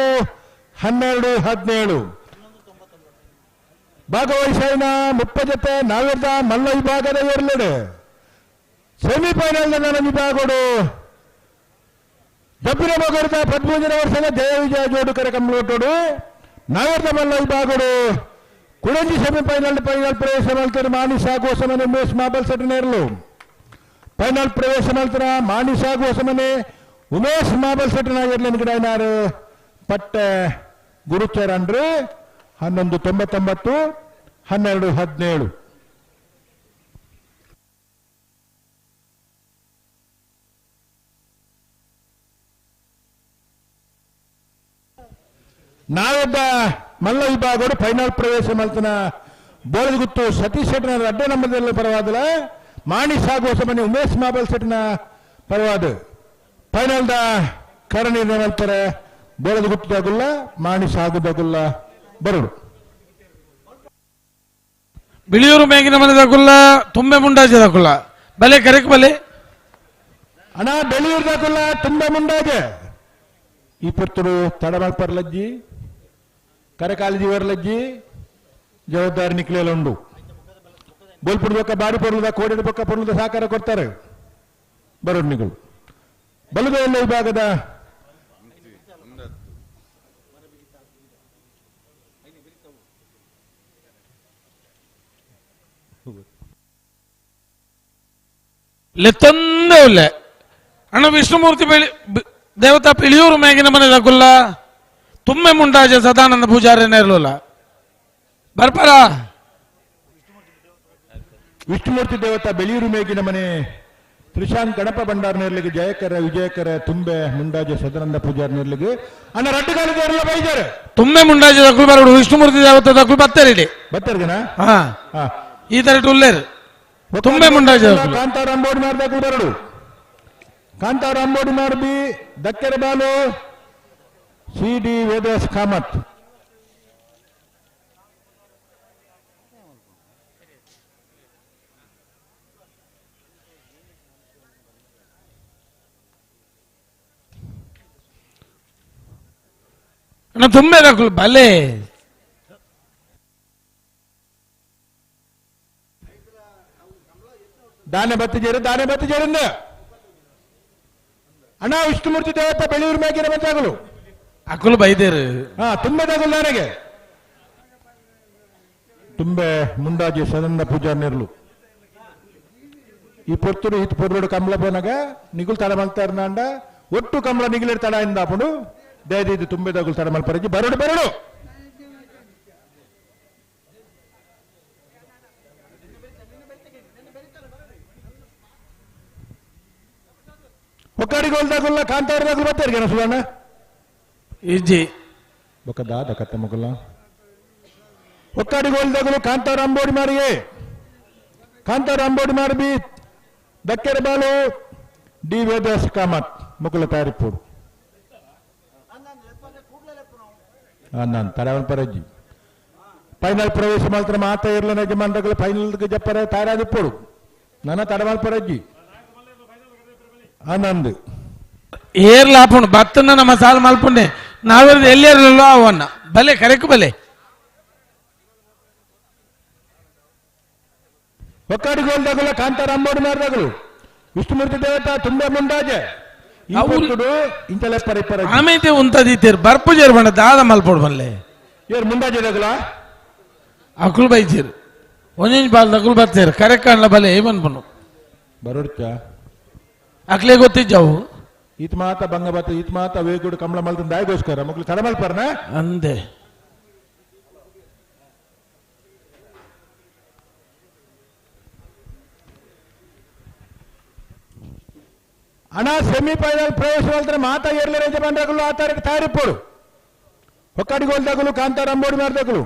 12-17 ಭಾಗವಹಿಸೈನ 30 ಜೊತೆ ನಾವೇರ್ದ ಮಲ್ಲ ವಿಭಾಗದ ಎರಲೆಡೆ ಸೆಮಿಫೈನಲ್ ನನ್ನ ವಿಭಾಗಡು ದಬ್ಬಿನ ಮಗರದ 13 ವರ್ಷದ ಜಯ ವಿಜಯ ಜೋಡುಕರ ಕಂಪ್ಲೀಟೋಡು ನಾವೇರ್ದ ಮಲ್ಲ ವಿಭಾಗಡು ಕುಡಂಜಿ ಸೆಮಿಫೈನಲ್ ಫೈನಲ್ ಪ್ರವೇಶ ಮಾಡ್ತಾರೆ ಮಾಣಿ ಸಾಗುವ ಸಮನೆ ಉಮೇಶ್ ಮಾಬಲ್ ಸೆಟ್ಟನೇರ್ಲು ಫೈನಲ್ ಪ್ರವೇಶ ಮಾಡ್ತಾರ ಮಾಣಿ ಸಾಗುವ ಸಮನೆ ಉಮೇಶ್ ಮಾಬಲ್ ಸೆಟ್ಟನಾಗಿರ್ಲಿ ಗಿಡ ಪಟ್ಟೆ ಗುರುಚರಣ್ರು 11-99 12-17. ನಾವೊಬ್ಬ ಮಲ್ಲ ವಿಭಾಗರು ಫೈನಲ್ ಪ್ರವೇಶ ಮಾಡ್ತಾನ ಬೋಳಗುತ್ತು ಸತೀಶ್ ಶೆಟ್ಟನ ಅಡ್ಡ ನಂಬರ್ದಲ್ಲಿ ಪರವಾದಲ ಮಾಣಿ ಸಾಗುವ ಸಮನೆ ಉಮೇಶ್ ಮಾಬಲ್ ಶೆಟ್ಟನ ಪರವಾದ ಫೈನಲ್ the ಕರ ನಿರ್ಣಯ ಮಾಡ್ತಾರೆ ಬೋಳದಗುತ್ತದಾಗುಲ್ಲ ಮಾಣಿ ಸಾಗುದಾಗುಲ್ಲ ಬರಡು. ಬಿಳಿಯೂರು ಮೇಗಿನ ಮನೆದಾಗುಲ್ಲ ತುಂಬೆ ಮುಂಡಾಜದಾಗುಲ್ಲ ಬಲೆ ಕರೆಕ್ ಬಲೆ ಅಣ್ಣ ಬೆಳಿಯೂರ್ದಾಗುಲ್ಲ ತುಂಬೆ ಮುಂಡಾಜೆ ಈ ಪುರ್ತರು ತಡಮಲ್ಪರ್ಲಜ್ಜಿ ಕರೆಕಾಲಜಿ ವರ್ಲಜ್ಜಿ ಜವಾಬ್ದಾರಿ ನಿಕ್ಲೇಲ ಉಂಡು ಬೋಲ್ಪುರ್ ಬೊಕ್ಕ ಬಾಡಿ ಪೊರ್ಲದ ಕೋಡಿದ ಬೊಕ್ಕ ಪೊರ್ಲದ ಸಹಕಾರ ಕೊಡ್ತಾರೆ ಬರೋಡ್ನಿಗಳು ಬಲುಗೈಲ್ಲ ವಿಭಾಗದ ಲೆತ್ತೊಂದೇ ಉಲ್ಲೆ ಅಣ್ಣ ವಿಷ್ಣುಮೂರ್ತಿ ಬೆಳಿ ದೇವತಾ ಪಿಳಿಯೂರು ಮೇಗಿನ ಮನೆದಾಗುಲ್ಲ ತುಮ್ಮೆ ಮುಂಡಾಜ ಸದಾನಂದ ಪೂಜಾರಿನೇ ಇರಲಿಲ್ಲ ಬರ್ಪರ. ವಿಷ್ಣುಮೂರ್ತಿ ದೇವತಾ ಬೆಳಿಯೂರು ಮೇಗಿನ ಮನೆ ತ್ರಿಶಾಂತ್ ಗಣಪ ಭಂಡಾರ್ ನೇರ್ಲಿಗೆ ಜಯಕರ ವಿಜಯಕರ ತುಂಬೆ ಮುಂಡಾಜೆ ಸದಾನಂದ ಪೂಜಾರಿ ನೇರ್ಲಿಗೆ ಅಣ್ಣ ರಡ್ಡು ಕಾಲದ ಬೈದಾರೆ ತುಂಬೆ ಮುಂಡಾಜೆ ದಕ್ಕಲು ಬರಡು ವಿಷ್ಣುಮೂರ್ತಿ ದೇವತಾ ದಕ್ಕಲು ಬತ್ತಾರೆ ಇಲ್ಲಿ ಬತ್ತಾರೆ ಜನ ಹಾ ಈ ತರ ಉಲ್ಲೇರು ತುಂಬೆ ಮುಂಡಾಜೆ ಕಾಂತಾರ ಅಂಬೋಡಿ ಮಾರ್ದಾಕು ಬರಡು ಕಾಂತಾರ ಅಂಬೋಡಿ ಮಾರ್ಬಿ ದಕ್ಕೆರೆ ಬಾಲು ಸಿ ಡಿ ವೇದಾಸ್ ಕಾಮತ್ ಅಣ್ಣ ತುಂಬೆ ದಕ್ಕಲು ಬಲೆ ದಾನೆ ಬತ್ತಿಜೇರು ದಾನೆ ಬತ್ತಿಜೇರಿಂದ ಅಣ್ಣ ವಿಷ್ಣುಮೂರ್ತಿ ದೇವತ ಬೆಳಿಯೂರು ಮೇಗಿನ ಮಂಚಾಗಲು ಅಕುಲು ಬೈದೇರು ಹಾ ತುಂಬೆದಾಗಲು ನನಗೆ ತುಂಬೆ ಮುಂಡಾಜಿ ಸದನದ ಪೂಜಾರ್ ನಿರ್ಲು ಈ ಪೊರ್ತುಡು ಈತ ಪೊರ್ಲುಡು ಕಂಬಳ ಪೋನಾಗ ನಿಗುಲ್ ತಡ ಮಲ್ತಾರ ನಾಂಡ ಒಟ್ಟು ಕಂಬಳ ನಿಗಿಲಿಡ್ ತಡ ಇಂದಾಪುಂಡು ದಯದೀದು ತುಂಬೆದಾಗುಲ್ ತಡ ಮಲ್ಪರಜಿ ಬರಡು ಬರಡು ಒಕ್ಕಾಡಿಗೋಲ್ದಾಗುಲ್ಲ ಕಾಂತಾರದಾಗುಲ್ ಬರ್ತಾರೆ ಸುವರ್ಣ ಇಜ್ಜಿ ಬೊಕ್ಕ ದಾದ ಕತ್ತೆ ಮಗುಲ ಒಕ್ಕಾಡಿಗೋಲ್ದಾಗುಲು ಕಾಂತಾರ ಅಂಬೋಡಿ ಮಾರಿಗೆ ಕಾಂತಾರ ಅಂಬೋಡಿ ಮಾರ್ಬಿ ದಕ್ಕೆರೆ ಬಾಲು ಡಿ ವೇದಾಸ್ ಕಾಮತ್ ಮುಕುಲ ತಾರಿಪೂರು ನಾನು ತಡವನ್ ಪರಜ್ಜಿ ಫೈನಲ್ ಪ್ರವೇಶ ಮಾತ್ರ ಮಾತ ಇರ್ಲ ಯಜಮಾನ್ರಗಳು ಫೈನಲ್ ಜಪ್ಪರೆ ತಾರಾದಿಪ್ಪೋಡು ನನ್ನ ತಡವನ್ ಪರಜ್ಜಿ ಆನಂದ್ ಏರ್ಲ ಆಪುಂಡು ಬತ್ತನ್ನ ನಮ್ಮ ಸಾಲ ಮಲ್ಪುಂಡೆ ನಾವೆಲ್ಲ ಎಲ್ಲಿರಲಿಲ್ಲ ಅವನ್ನ ಬಲೆ ಕರೆಕು ಬಲೆ ಒಕ್ಕಾಡಿಗೋಲ್ದಾಗಲ ಕಾಂತಾರ ಅಂಬೋಡಿ ಮಾರ್ದಾಗಲು ವಿಷ್ಣುಮೂರ್ತಿ ದೇವತಾ ತುಂಬಾ ಮುಂಡಾಜೆ ಈ ಪೊರ್ತುಡು ಇಂಚಲೆ ಪರಿಪರ ಆಮೇಲೆ ಉಂತದೀತೇರು ಬರ್ಪು ಜೇರು ದಾದ ಮಲ್ಪೋಡು ಬಲ್ಲೆ ಏರ್ ಮುಂಡಾಜೆ ದಗಲ ಅಕುಲ್ ಬೈಚೇರು ಒಂದೊಂದು ಬಾಲ್ ದಗುಲ್ ಬರ್ತೇರು ಕರೆಕ್ ಕಾಣ್ಲ ಬಲೆ ಏಮನ್ಪನು ಬರೋಡ್ಚ ಅಕ್ಲೇ ಗೊತ್ತಿಜ್ಜಾವು ಈತ ಮಾತ ಬಂಗ ಬತ್ತ ಈತ ಮಾತ ವೇಗುಡು ಕಮಲ ಮಲ್ತಂದ ದಾಯಿಗೋಸ್ಕರ ಮಕ್ಳು ತಡಮಲ್ಪರ್ನ ಅಂದೆ ಅಣ್ಣ ಸೆಮಿಫೈನಲ್ ಪ್ರವೇಶ ಮಾಡ್ತಾರೆ ಮಾತಾ ಏರ್ಲ ಯಜಮಾನ್ರಗಳು ಆ ತಾರೀಕು ತಾರಿಪ್ಪೋಡು ಹೊಕ್ಕಾಡಿಗೋಲ್ದಾಗಲು ಕಾಂತಾರ ಅಂಬೋಡಿ ಮಾರ್ದಾಗಲು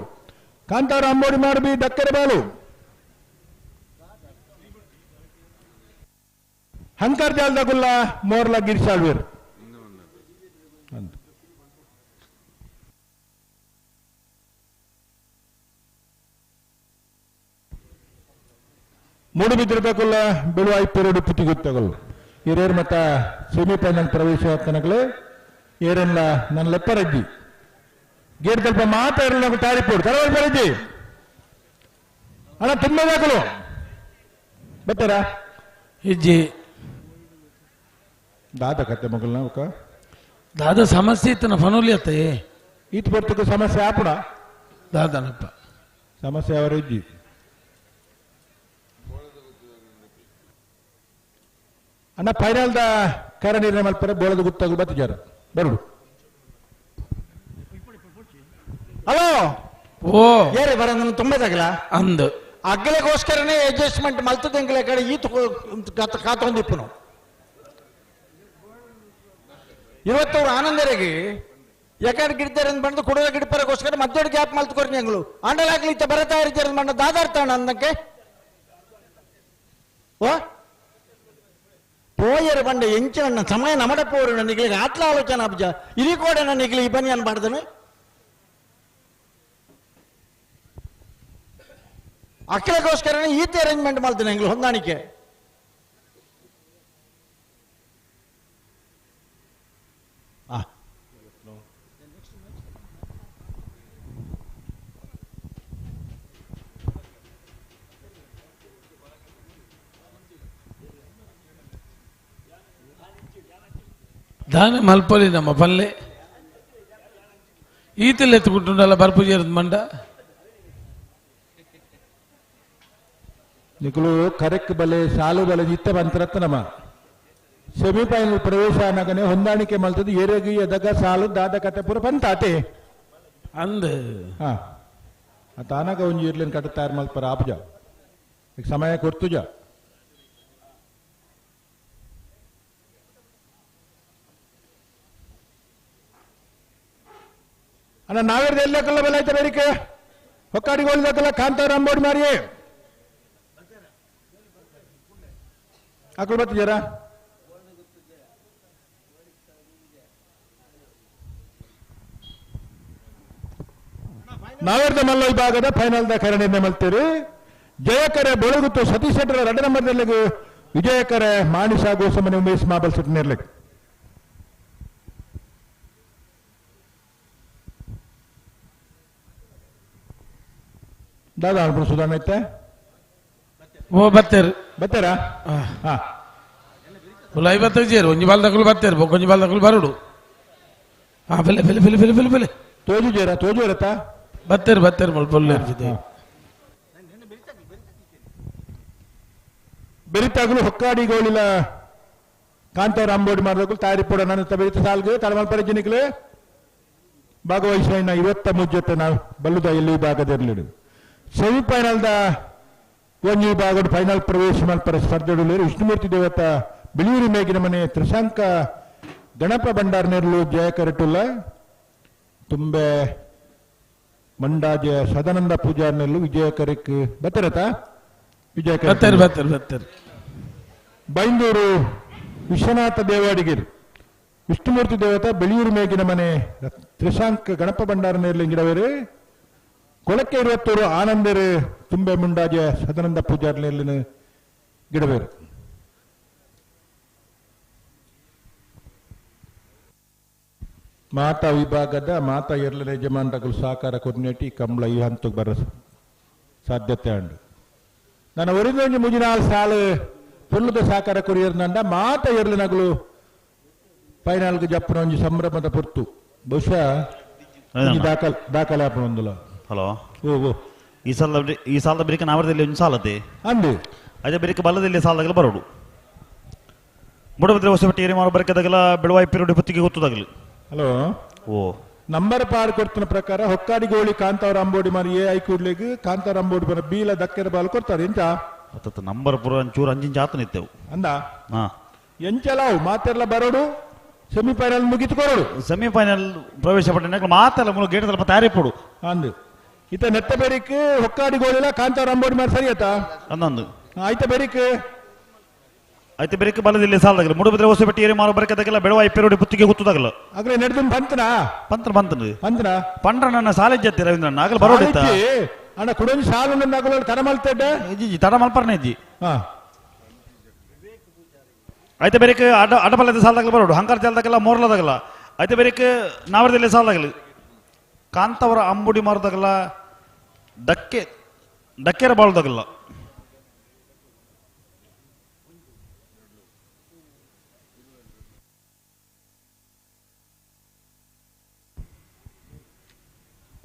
ಕಾಂತಾರ ಅಂಬೋಡಿ ಮಾರ್ಬಿ ದಕ್ಕರೆ ಬಾಲು ಹಂಕರ್ ಜಾಲದಗುಲ್ಲ ಮೋರ್ಲ ಗಿರಿಶಾಳ್ವೇರ್. ಮೂಡುಬಿದ್ರದಗುಲ್ಲ ಬೆಳುವಾಯಿ ಪೆರಡು ಪುತಿಗುತ್ತಗಲ್ಲು ಹಿರಿಯರ್ ಮತ್ತ ಸೆಮಿಫೈನಲ್ ಪ್ರವೇಶ ತನಕಲೇ ಏರೆಲ್ಲ ನನ್ನ ಲೆಪ್ಪರಜ್ಜಿ ಗೇಟ್ ತಲ್ಪ ಮಾತಾಡಲ್ಲ ತಾರಿಪೋಡು ತರವಲ್ ಬರಜ್ಜಿ ಅಣ್ಣ ತುಂಬ ದಾಖಲು ಬರ್ತಾರಾ ಇಜ್ಜಿ ದಾದ ಕತೆ ಮಗಲ್ನ ఒక ದಾದ ಸಮಸ್ಯೆ ಇತ್ತನ ಫನೋಲಿ ಅತ್ತೆ ಈತ ಬರ್ತಕ್ಕ ಸಮಸ್ಯೆ ಆಪುಣ ದಾದನಪ್ಪ ಸಮಸ್ಯೆ ಅವರ ಇಜ್ಜಿ ಅಣ್ಣ ಫೈನಲ್ the ಕರ ನಿರ್ಣಯ ಮಲ್ಪರೆ ಬೋಳದ ಗುತ್ತಾಗಲು ಬತ್ತಿಜಾರ ಬರುಡು. ಹಲೋ ಓ ಏರೆ ಬರಂದನು ತುಂಬದಾಗಲ ಅಂದು ಅಗ್ಗಲೆಗೋಸ್ಕರನೇ ಅಡ್ಜಸ್ಟ್ಮೆಂಟ್ ಮಲ್ತದಂಗಲೆ ಕಡೆ ಈತ ಕಾತೊಂದಿಪ್ಪನು ಇವತ್ತವ್ರು ಆನಂದರಿಗೆ ಯಾಕಂದ್ರೆ ಗಿಡ್ತಾರೆ ಬಂದು ಕುಡದ ಗಿಡಪರಗೋಸ್ಕರ ಮದ್ದೋಡು ಗ್ಯಾಪ್ ಮಲ್ತುಕೊರಿ ಎಂಗಳು ಆಂಡಲಾಗ್ಲಿ ಇತ್ತ ಬರತಾ ಇರ್ತಾರೆ ಬಂಡ ದಾದಾರ್ತಾಣ ಅಂದಕ್ಕೆ ಓ ಪೋಯರು ಬಂಡ ಎಂಚಿನ ಸಮಯ ನಮಡ ಪೋರು ನನಗೆ ಆತ್ಲ ಆಲೋಚನೆ ಅಬ್ಜ ಇರಿ ಕೂಡ ನನಗೆ ಈ ಬನ್ನಿ ಅನ್ಬಾರ್ದನು ಅಕ್ಕಲಗೋಸ್ಕರನೇ ಈತ ಅರೇಂಜ್ಮೆಂಟ್ ಮಾಡ್ತೇನೆ ಎಂಗ್ಳು ಹೊಂದಾಣಿಕೆ. ದಾನ ಮಲ್ಪೊಲಿ ನಮ್ಮ ಪಲ್ಲೆ ಈತಲ್ಲಿ ಎತ್ತುకుంటుంಡಲ್ಲ ಬರ್ಪುಜೇರದ ಮಂಡ ನಿಕುಲು ಕರೆಕ್ ಬಲೆ ಸಾಲು ಬಲೆ ಇತ್ತ ಬಂತರತ್ತ ನಮ್ಮ ಸೆಮಿಫೈನಲ್ ಪ್ರವೇಶ ಅನ್ನಗನೆ ಹೊಂದಾಣಿಕೆ ಮಲ್ತದ ಏರೆಗಿ ಎದಗ ಸಾಲು ದಾದ ಕತೆ ಪೂರ ಬಂತಾತೆ ಅಂದ ಹಾ ತಾನಾಗ ಒಂಜಿ ಇರ್ಲಿನ ಕಟ್ಟ ತಯಾರು ಮಲ್ಪರ ಆಪಜ ಈಗ ಸಮಯ ಕೊರ್ತುಜ ಅಣ್ಣ ನಾವೇರ್ದ ಎಲ್ಲಕ್ಕಲ್ಲ ಬೆಲೆ ಆಯ್ತಾ ಬೇರಿಕೆ ಹೊಕ್ಕಾಡಿಗೋಲ್ದಕ್ಕಲ್ಲ ಕಾಂತಾರ ಅಂಬೋಡಿ ಮಾರಿಯೇ ಅಕ್ಕಳು ಬರ್ತಿದ್ದೀರಾ ನಾವೇರ್ದ ಮಲ್ಲ ವಿಭಾಗದ ಫೈನಲ್ the ಕರೆ ನಿರ್ಣಯ ಮಲ್ತೀರಿ. ಜಯಕರೆ ಬೆಳಗುತ್ತು ಸತೀಶ್ ಶೆಟ್ಟರ 2 ನಂಬರ್ದಲ್ಲಿ ವಿಜಯಕರೆ ಮಾಣಿಷ ಗೋಸಮನಿ ಉಮೇಶ್ ಮಾಬಲ್ ಶೆಟ್ಟಿ ನಿರ್ಲಿಕ್ಕೆ. ದಾದಾ ಅನ್ಪುಣ ಸುಧಾರಣೆ ಐತೆ ಓ ಬತ್ತೇರು ಬತ್ತೇರಾ ಹಾ ಐವತ್ತು ಜೇರು ಒಂಜಿ ಬಾಲ್ದಕಲು ಬತ್ತೇರು ಒಂಜಿ ಬಾಲ್ದಕಲು ಬರುಡು ಹಾ ಬೆಲೆ ಬೆಲೆ ಬೆಲೆ ಬೆಲೆ ಬೆಲೆ ಬೆಲೆ ತೋಜು ಜೇರ ತೋಜು ಇರತ್ತಾ ಬತ್ತೇರು ಬತ್ತೇರು ಮಲ್ಪೊಲ್ಲೆ ಬೆರಿತಾಗಲು ಹೊಕ್ಕಾಡಿಗೋಳಿಲ ಕಾಂತಾರ ಅಂಬೋಡಿ ಮಾಡಿದಾಗ ತಾರಿ ಪೋಡ ನನ್ನ ಬೆರಿತ ಸಾಲ್ಗೆ ತಳಮಲ್ಪರ ಜಿನಿಕ್ಲೆ ಭಾಗವಹಿಸಿನ 53 ಜೊತೆ ನಾವು ಬಲ್ಲುದ ಎಲ್ಲಿ ವಿಭಾಗದಿರಲಿ ಸೆಮಿಫೈನಲ್ದ ಒಂಜಿ ವಿಭಾಗದ ಫೈನಲ್ ಪ್ರವೇಶ ಮಲ್ಪರ ಸ್ಪರ್ಧೆಡುಳ್ಳೇರು ವಿಷ್ಣುಮೂರ್ತಿ ದೇವತ ಬಿಳಿಯೂರಿ ಮೇಗಿನ ಮನೆ ತ್ರಿಶಾಂಕ ಗಣಪ ಭಂಡಾರ ನೆರಳು ಜಯಕರಟುಲ್ಲ ತುಂಬೆ ಮಂಡಾಜೆ ಸದಾನಂದ ಪೂಜಾರ್ ನೆರಳು ವಿಜಯಕರಕ್ ಬತ್ತರತ ವಿಜಯಕರ ಬತ್ತೇರು ಬತ್ತೇರು ಬತ್ತೇರು ಬೈಂದೂರು ವಿಶ್ವನಾಥ ದೇವಾಡಿಗಿರ್ ವಿಷ್ಣುಮೂರ್ತಿ ದೇವತ ಬೆಳಿಯೂರು ಮೇಗಿನ ಮನೆ ತ್ರಿಶಾಂಕ ಗಣಪ ಭಂಡಾರ ನೆರಳು ಗಿಡವೇರು ಕೊಳಕ್ಕೆ ಇರುವತ್ತೂರು ಆನಂದರು ತುಂಬೆ ಮುಂಡಾಜೆ ಸದಾನಂದ ಪೂಜಾರ್ ನೆರಳಿನ ಗಿಡವೇರು. ಮಾತಾ ವಿಭಾಗದ ಮಾತಾ ಎರಡನೇ ಯಜಮಾನಗಳು ಸಹಕಾರ ಕೊರ್ನೇಟಿ ಕಂಬಳ ಈ ಹಂತಕ್ಕೆ ಬರ ಸಾಧ್ಯತೆ ಉಂಡು. ನಾನು ಒರಿದೊಂಜಿ ಮುಜಿನಾಲ್ ಸಾಲು ಪೊಲ್ಲುದ ಸಹಕಾರ ಕೊರಿಯರ್ನಂಡ ಮಾತಾ ಎರಲಿನಗಳು ಫೈನಲ್ಗೆ ಜಪ್ಪನ ಒಂಜಿ ಸಂಭ್ರಮದ ಪೊರ್ತು ಬಹುಶಃ ದಾಖಲೆ ದಾಖಲೆ ಆಪಣ. ಹಲೋ ಓ ಓ ಈ ಸಾಲದ ಈ ಸಾಲದ ಬರಿಕ ನಾವರದಲ್ಲಿ ಒಂದು ಸಾಲತೆ ಅಂದು ಅದೇ ಬರಿಕ ಬಲ್ಲದಲ್ಲಿ ಸಾಲದಾಗಲ ಬರೋಡು ಬುಡಬಿದ್ರೆ ಹೊಸಪಟ್ಟಿ ಏರಿ ಮಾಡೋ ಬರಿಕದಾಗಲ ಬೆಳವಾಯಿ ಪಿರುಡಿ ಪುತ್ತಿಗೆ ಗೊತ್ತದಾಗಲಿ. ಹಲೋ ಓ ನಂಬರ್ ಪಾರ್ ಕೊಡ್ತಿನ ಪ್ರಕಾರ ಹೊಕ್ಕಾಡಿ ಗೋಳಿ ಕಾಂತಾವರ ಅಂಬೋಡಿ ಮಾರಿ ಎ I ಕೂಡ್ಲಿಗೆ ಕಾಂತಾವರ ಅಂಬೋಡಿ ಬರ ಬೀಲ ದಕ್ಕೆರ ಬಾಲ್ ಕೊಡ್ತಾರೆ ಎಂತ ಅತ್ತ ನಂಬರ್ ಪೂರ ಒಂಚೂರು ಅಂಜಿಂಚ ಆತನ ಇತ್ತೆವು ಅಂದ ಹಾ ಎಂಚಲಾವು ಮಾತೆಲ್ಲ ಬರೋಡು ಸೆಮಿಫೈನಲ್ ಮುಗಿತು ಕೊರೋಡು ಸೆಮಿಫೈನಲ್ ಪ್ರವೇಶ ಪಟ್ಟ ಮಾತೆಲ್ಲ ಮೂಲ ಗೇಟ್ ಸ್ವಲ್ಪ ತಯಾರಿ ಪೋಡು ಅಂದು ಇತ ನೆತ್ತ ಬೇರಿಕ್ ಹೊಕ್ಕಾಡಿ ಗೋಳಿಲ ಕಾಂತಾವರ ಅಂಬೋಡಿ ಮಾರಿ ಸರಿ ಆಯ್ತಾ ಅಂದಂದು ಆಯ್ತ ಬೇರಿಕ್ ಐತೆ ಬೆರಕೆ ಬಲದಿಲ್ಲ ಸಾಲದಾಗಲ್ಲ ಮೂಡುಬಿದ್ರೆ ಹೊಸಪೇಟೆ ಏರಿ ಮಾರು ಬರಕದಾಗಲ್ಲ ಬೆಳವಾಯಿ ಪೆರೋಡಿ ಪುತ್ತಿಗೆ ಗೊತ್ತದಾಗಲ್ಲ ಅಗ್ರೆ ನಡೆದು ಬಂತನಾ ಬಂತನ ಬಂತನ ಬಂತನ ಪಂಡ್ರ ನನ್ನ ಸಾಲೇಜ್ ಜತ್ತಿ ರವೀಂದ್ರ ಆಗಲ ಬರೋಡಿತ್ತ ಅಣ್ಣ ಕುಡೊಂಜಿ ಸಾಲು ನನ್ನ ಅಗಲ ತಡ ಮಲ್ತಡ್ಡೆ ಇಜ್ಜಿ ತಡ ಮಲ್ಪರ್ನ ಇಜ್ಜಿ ಐತೆ ಬೇರೆಕ್ ಅಡ ಅಡಬಲದ ಸಾಲದಾಗಲ ಬರೋಡು ಹಂಕಾರ ಜಾಲದಾಗಲ್ಲ ಮೋರ್ಲದಾಗಲ್ಲ ಐತೆ ಬೇರೆಕ್ ನಾವರದಲ್ಲಿ ಸಾಲದಾಗಲಿ ಕಾಂತವರ ಅಂಬುಡಿ ಮಾರದಾಗಲ್ಲ ಡಕ್ಕೆ ಡಕ್ಕೆರ ಬಾಳ್ದಾಗಲ್ಲ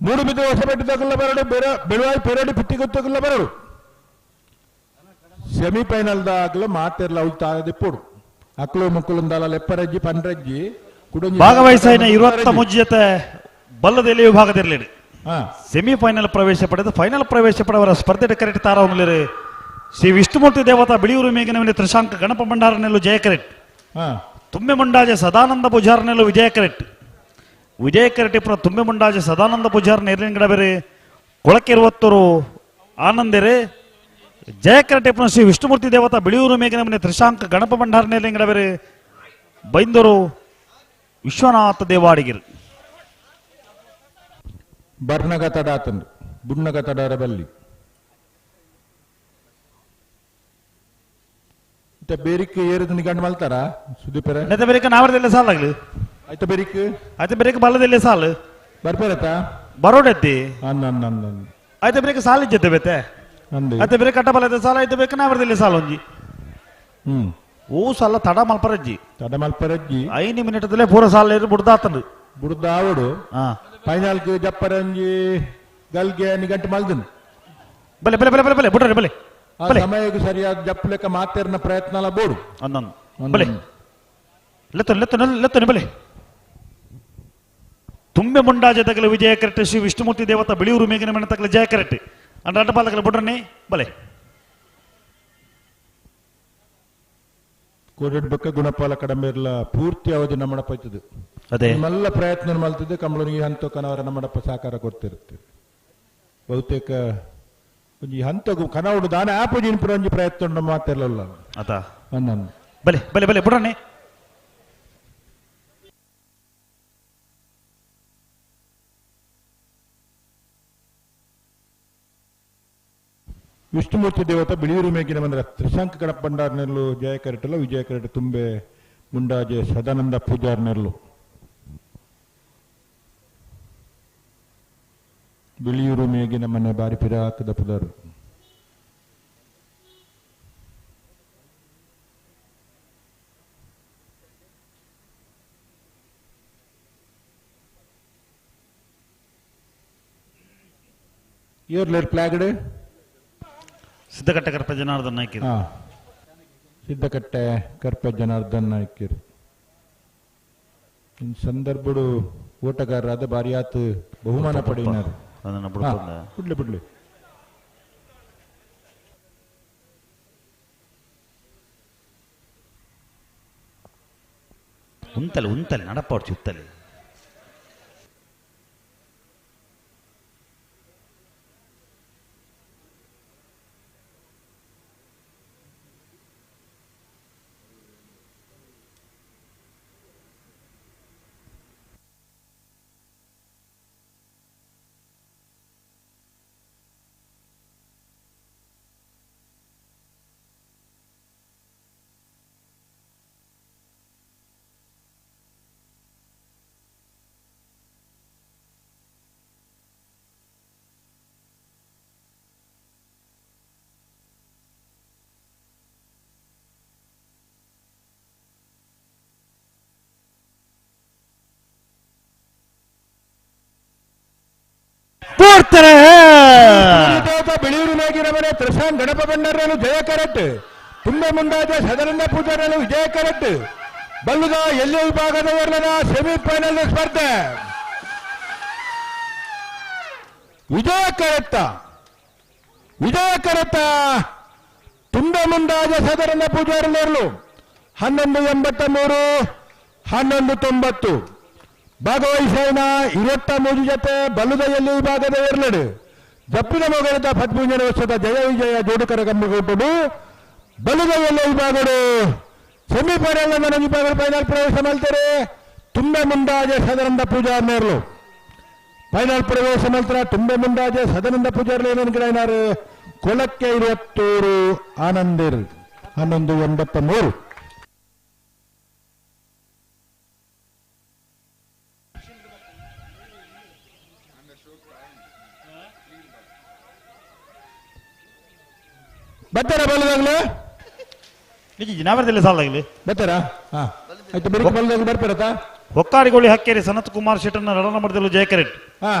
ಮೂಡುಬಿದ್ರೆ ಹೊಸಪೇಟೆ ತಗಲ್ಲ ಬರಡು ಬೆಳುವಾಯಿ ಪೆರಡಿ ಪುತ್ತಿಗೆ ತಗಲ್ಲ ಬರಡು ಸೆಮಿಫೈನಲ್ ದಾಗಲ ಮಾತೆರ್ಲ ಅವು ತಾರದಿಪ್ಪುಡು ಅಕ್ಲು ಮುಕ್ಕುಲುಂದಾಲ ಲೆಪ್ಪರಜ್ಜಿ ಪಂಡ್ರಜ್ಜಿ ಕುಡೊಂಜಿ ಭಾಗವಹಿಸಿದ ಇರುವತ್ತ ಮುಜ್ಜತೆ ಬಲ್ಲದೆಲೆ ವಿಭಾಗದಿರಲಿ ಸೆಮಿಫೈನಲ್ ಪ್ರವೇಶ ಪಡೆದು ಫೈನಲ್ ಪ್ರವೇಶ ಪಡೆಯವರ ಸ್ಪರ್ಧೆ ಕರೆಕ್ಟ್ ತಾರವನಲ್ಲಿರಿ ಶ್ರೀ ವಿಷ್ಣುಮೂರ್ತಿ ದೇವತಾ ಬಿಳಿಯೂರು ಮೇಘನವಿನ ತ್ರಿಶಾಂಕ ಗಣಪ ಭಂಡಾರನೆಲ್ಲು ಜಯ ಕರೆಕ್ಟ್ ತುಂಬೆ ಮುಂಡಾಜೆ ಸದಾನಂದ ಪೂಜಾರನೆಲ್ಲು ವಿಜಯ ಕರೆಕ್ಟ್ ವಿಜಯ ಕರೆಟಿಪುರ ತುಂಬೆ ಮುಂಡಾಜೆ ಸದಾನಂದ ಪೂಜಾರ ನೇರಿನ ಬೇರೆ ಕೊಳಕಿರುವತ್ತೂರು ಆನಂದಿರೆ ಜಯ ಕರೆಟಿಪುರ ಶ್ರೀ ವಿಷ್ಣುಮೂರ್ತಿ ದೇವತಾ ಬಿಳಿಯೂರು ಮೇಘನಮನೆ ತ್ರಿಶಾಂಕ ಗಣಪ ಭಂಡಾರ ನೇರಿನ ಬೇರೆ ಬೈಂದೂರು ವಿಶ್ವನಾಥ ದೇವಾಡಿಗಿರಿ ಬರ್ನಗ ತಡಾತಂದು ಬುಣ್ಣಗ ತಡಾರ ಬಲ್ಲಿ ಬೇರಿಕ್ ಏರಿದ ನಿಗಂಡು ಮಲ್ತಾರ ಸುದೀಪರ ನೆತ್ತ ಬೇರಿಕ ನಾವರದಲ್ಲೇ ಸಾಲಾಗ್ಲಿ ಆಯ್ತ ಬೇರಿಕ್ ಆಯ್ತ ಬೇರಿಕ ಬಲ್ಲದಲ್ಲೇ ಸಾಲು ಬರ್ಪೇರತ್ತ ಬರೋಡೆತ್ತಿ ಅನ್ನ ಆಯ್ತ ಬೇರಿಕ ಸಾಲ ಇಜ್ಜತ್ತೆ ಬೇತೆ ಆಯ್ತ ಬೇರೆ ಕಟ್ಟ ಬಲದ ಸಾಲ ಆಯ್ತ ಬೇಕು ನಾವರದಲ್ಲಿ ಸಾಲ ಒಂಜಿ ಓ ಸಾಲ ತಡ ಮಲ್ಪರಜ್ಜಿ ತಡ ಮಲ್ಪರಜ್ಜಿ 5 ಮಿನಿಟದಲ್ಲೇ ಪೂರ ಸಾಲ ಇರು ಬುಡ್ದಾತಂದು ಬುಡ್ದಾವಡು ಫೈನಲ್ ಜಪ್ಪರಂಜಿ ಗಲ್ಗೆ ನಿಗಂಟು ಮಲ್ದನ್ ಬಲೆ ಬಲೆ ಬಲೆ ಬಲೆ ಬಲೆ ಬುಡ್ರೆ ಬಲೆ ಆ ಸಮಯಕ್ಕೆ ಸರಿಯಾದ ಜಪ್ಪಲೆಕ್ಕ ಮಾತೇರ್ನ ಪ್ರಯತ್ನ ಅಲ್ಲ ಬೋಡು ಅನ್ನೊಂದು ಬಲೆ ಲೆತ್ತೊನ್ ಲೆತ್ತೊನ್ ಲೆತ್ತೊನ್ ಬಲೆ ತುಂಬೆ ಮುಂಡಾಜೆ ತಗಲ ವಿಜಯ ಕರೆಕ್ಟ್ ಶ್ರೀ ವಿಷ್ಣುಮೂರ್ತಿ ದೇವತಾ ಬಿಳಿಯೂರು ಮೇಘನ ಮನೆ ತಗಲ ಜಯ ಕರೆಕ್ಟ್ ಅಂಡ್ ಅಡ್ಡಪಾಲಕಲ ಬುಡ್ರನೆ ಬಲೆ ಕೋಡೆಡ್ ಬಕ್ಕ ಗುಣಪಾಲ ಕಡಮೆ ಇರಲ ಪೂರ್ತಿ ಅವಧಿ ನಮ್ಮಡಪ್ಪ ಇತ್ತದು ಅದೇ ನಿಮ್ಮೆಲ್ಲ ಪ್ರಯತ್ನ ಮಲ್ತಿದ್ದು ಕಮಲನಿಗೆ ಹಂತ ಕನವರ ನಮ್ಮಡಪ್ಪ ಸಹಕಾರ ಕೊಡ್ತಿರುತ್ತೆ ಬಹುತೇಕ ಒಂಜಿ ಹಂತಗು ಕನವಡು ದಾನ ಆಪುಜಿನ ಪುರ ಒಂಜಿ ಪ್ರಯತ್ನ ನಮ್ಮ ಮಾತಿರಲಿಲ್ಲ ಅತ ನನ್ನ ಬಲೆ ಬಲೆ ಬಲೆ ಬುಡ್ರನೆ ವಿಷ್ಣುಮೂರ್ತಿ ದೇವತ ಬಿಳಿಯೂರು ಮೇಗಿನ ಬಂದರೆ ತ್ರಿಶಾಂಕ ಗಣಪ ಭಂಡಾರನೆಲ್ಲು ಜಯ ಕರೆಟಲ್ಲ ವಿಜಯ ಕರೆಟ ತುಂಬೆ ಮುಂಡಾಜೆ ಸದಾನಂದ ಪೂಜಾರ್ನೆಲ್ಲು ಬಿಳಿಯೂರು ಮೇಗಿನ ಮನೆ ಬಾರಿ ಪಿರಾಕದ ಪುದರು ಇಯರ್ಲೇರ್ ಫ್ಲಾಗ್ಡ್ ಸಿದ್ಧಕಟ್ಟೆ ಕರ್ಪ ಜನಾರ್ದನ್ ನಾಯ್ಕಿರು ಸಿದ್ಧಕಟ್ಟೆ ಕರ್ಪ ಜನಾರ್ದನ್ ನಾಯ್ಕಿರು ಇನ್ ಸಂದರ್ಭಡು ಓಟಗಾರರಾದ ಬಾರಿಯಾತ್ ಬಹುಮಾನ ಪಡೆಯಿನಾರು ಬಿಡ್ಲಿ ಬಿಡ್ಲಿ ಉಂತಲೆ ಉಂತಲೆ ನಡಪಾಡ್ಚಿ ಉತ್ತಲೆ ಪೂರ್ತಾರೆ ಬಿಳಿಯೂರು ಮೇಗಿನ ಮನೆ ತ್ರಿಶಾಂಕ್ ಗಣಪ ಭಂಡಾರನು ಜಯ ಕರೆಕ್ಟ್ ತುಂಬೆ ಮುಂಡಾಜ ಸದಾನಂದ ಪೂಜಾರನು ವಿಜಯ ಕರೆಕ್ಟ್ ಬಲ್ಲುದ ಎಲ್ಲಿ ವಿಭಾಗದ ವರ್ಣನ ಸೆಮಿಫೈನಲ್ ಸ್ಪರ್ಧೆ ವಿಜಯ ಕರೆಕ್ಟ ವಿಜಯ ಕರೆಕ್ಟ ತುಂಬೆ ಮುಂಡಾಜ ಸದಾನಂದ ಪೂಜಾರನರ್ಲು 11.83 11.90 ಭಾಗವಹಿಸೋಣ 23 ಜೊತೆ ಬಲ್ಲುದಯಲ್ಲಿ ವಿಭಾಗದ ಎರಲೆಡು ಜಪ್ಪಿನ ಮೊಗಲದ ಪದ್ಮೂಜನ ವರ್ಷದ ಜಯ ವಿಜಯ ಜೋಡುಕರ ಕಮ್ಮಿಗೂಟುಡು ಬಲದ ಎಲ್ಲ ವಿಭಾಗಡು ಸೆಮಿಫೈನಲ್ ನನ್ನ ವಿಭಾಗ ಫೈನಲ್ ಪ್ರವೇಶ ಮಾಡ್ತಾರೆ. ತುಂಬೆ ಮುಂಡಾಜೆ ಸದಾನಂದ ಪೂಜಾರ್ ನೇರ್ಲು ಫೈನಲ್ ಪ್ರವೇಶ ಮಾಡ್ತಾರೆ. ತುಂಬೆ ಮುಂಡಾಜೆ ಸದಾನಂದ ಪೂಜಾರ್ಲು ಏನೇನು ಗಿಡ ಕೊಳಕ್ಕೆ 23 ಆನಂದಿರ್ 11-83. ಬರ್ತಾರ ಬಲ್ಲದಾಗ್ಲೇ ನಾವರದಲ್ಲಿ ಸಾಲಾಗಲಿ ಬರ್ತಾರಾ? ಹಾ ಆಯ್ತು, ಬೆಳಿಗ್ಗೆ ಬಲ್ಲದಾಗ ಬರ್ತಾರತಾ. ಹೊಕ್ಕಾಡಿಗೋಳಿ ಹಕ್ಕೇರಿ ಸನತ್ ಕುಮಾರ್ ಶೆಟ್ಟನ್ನ ರಡ ನಂಬರ್ದಲ್ಲಿ ಜಯಕರೆಡ್ಡಿ.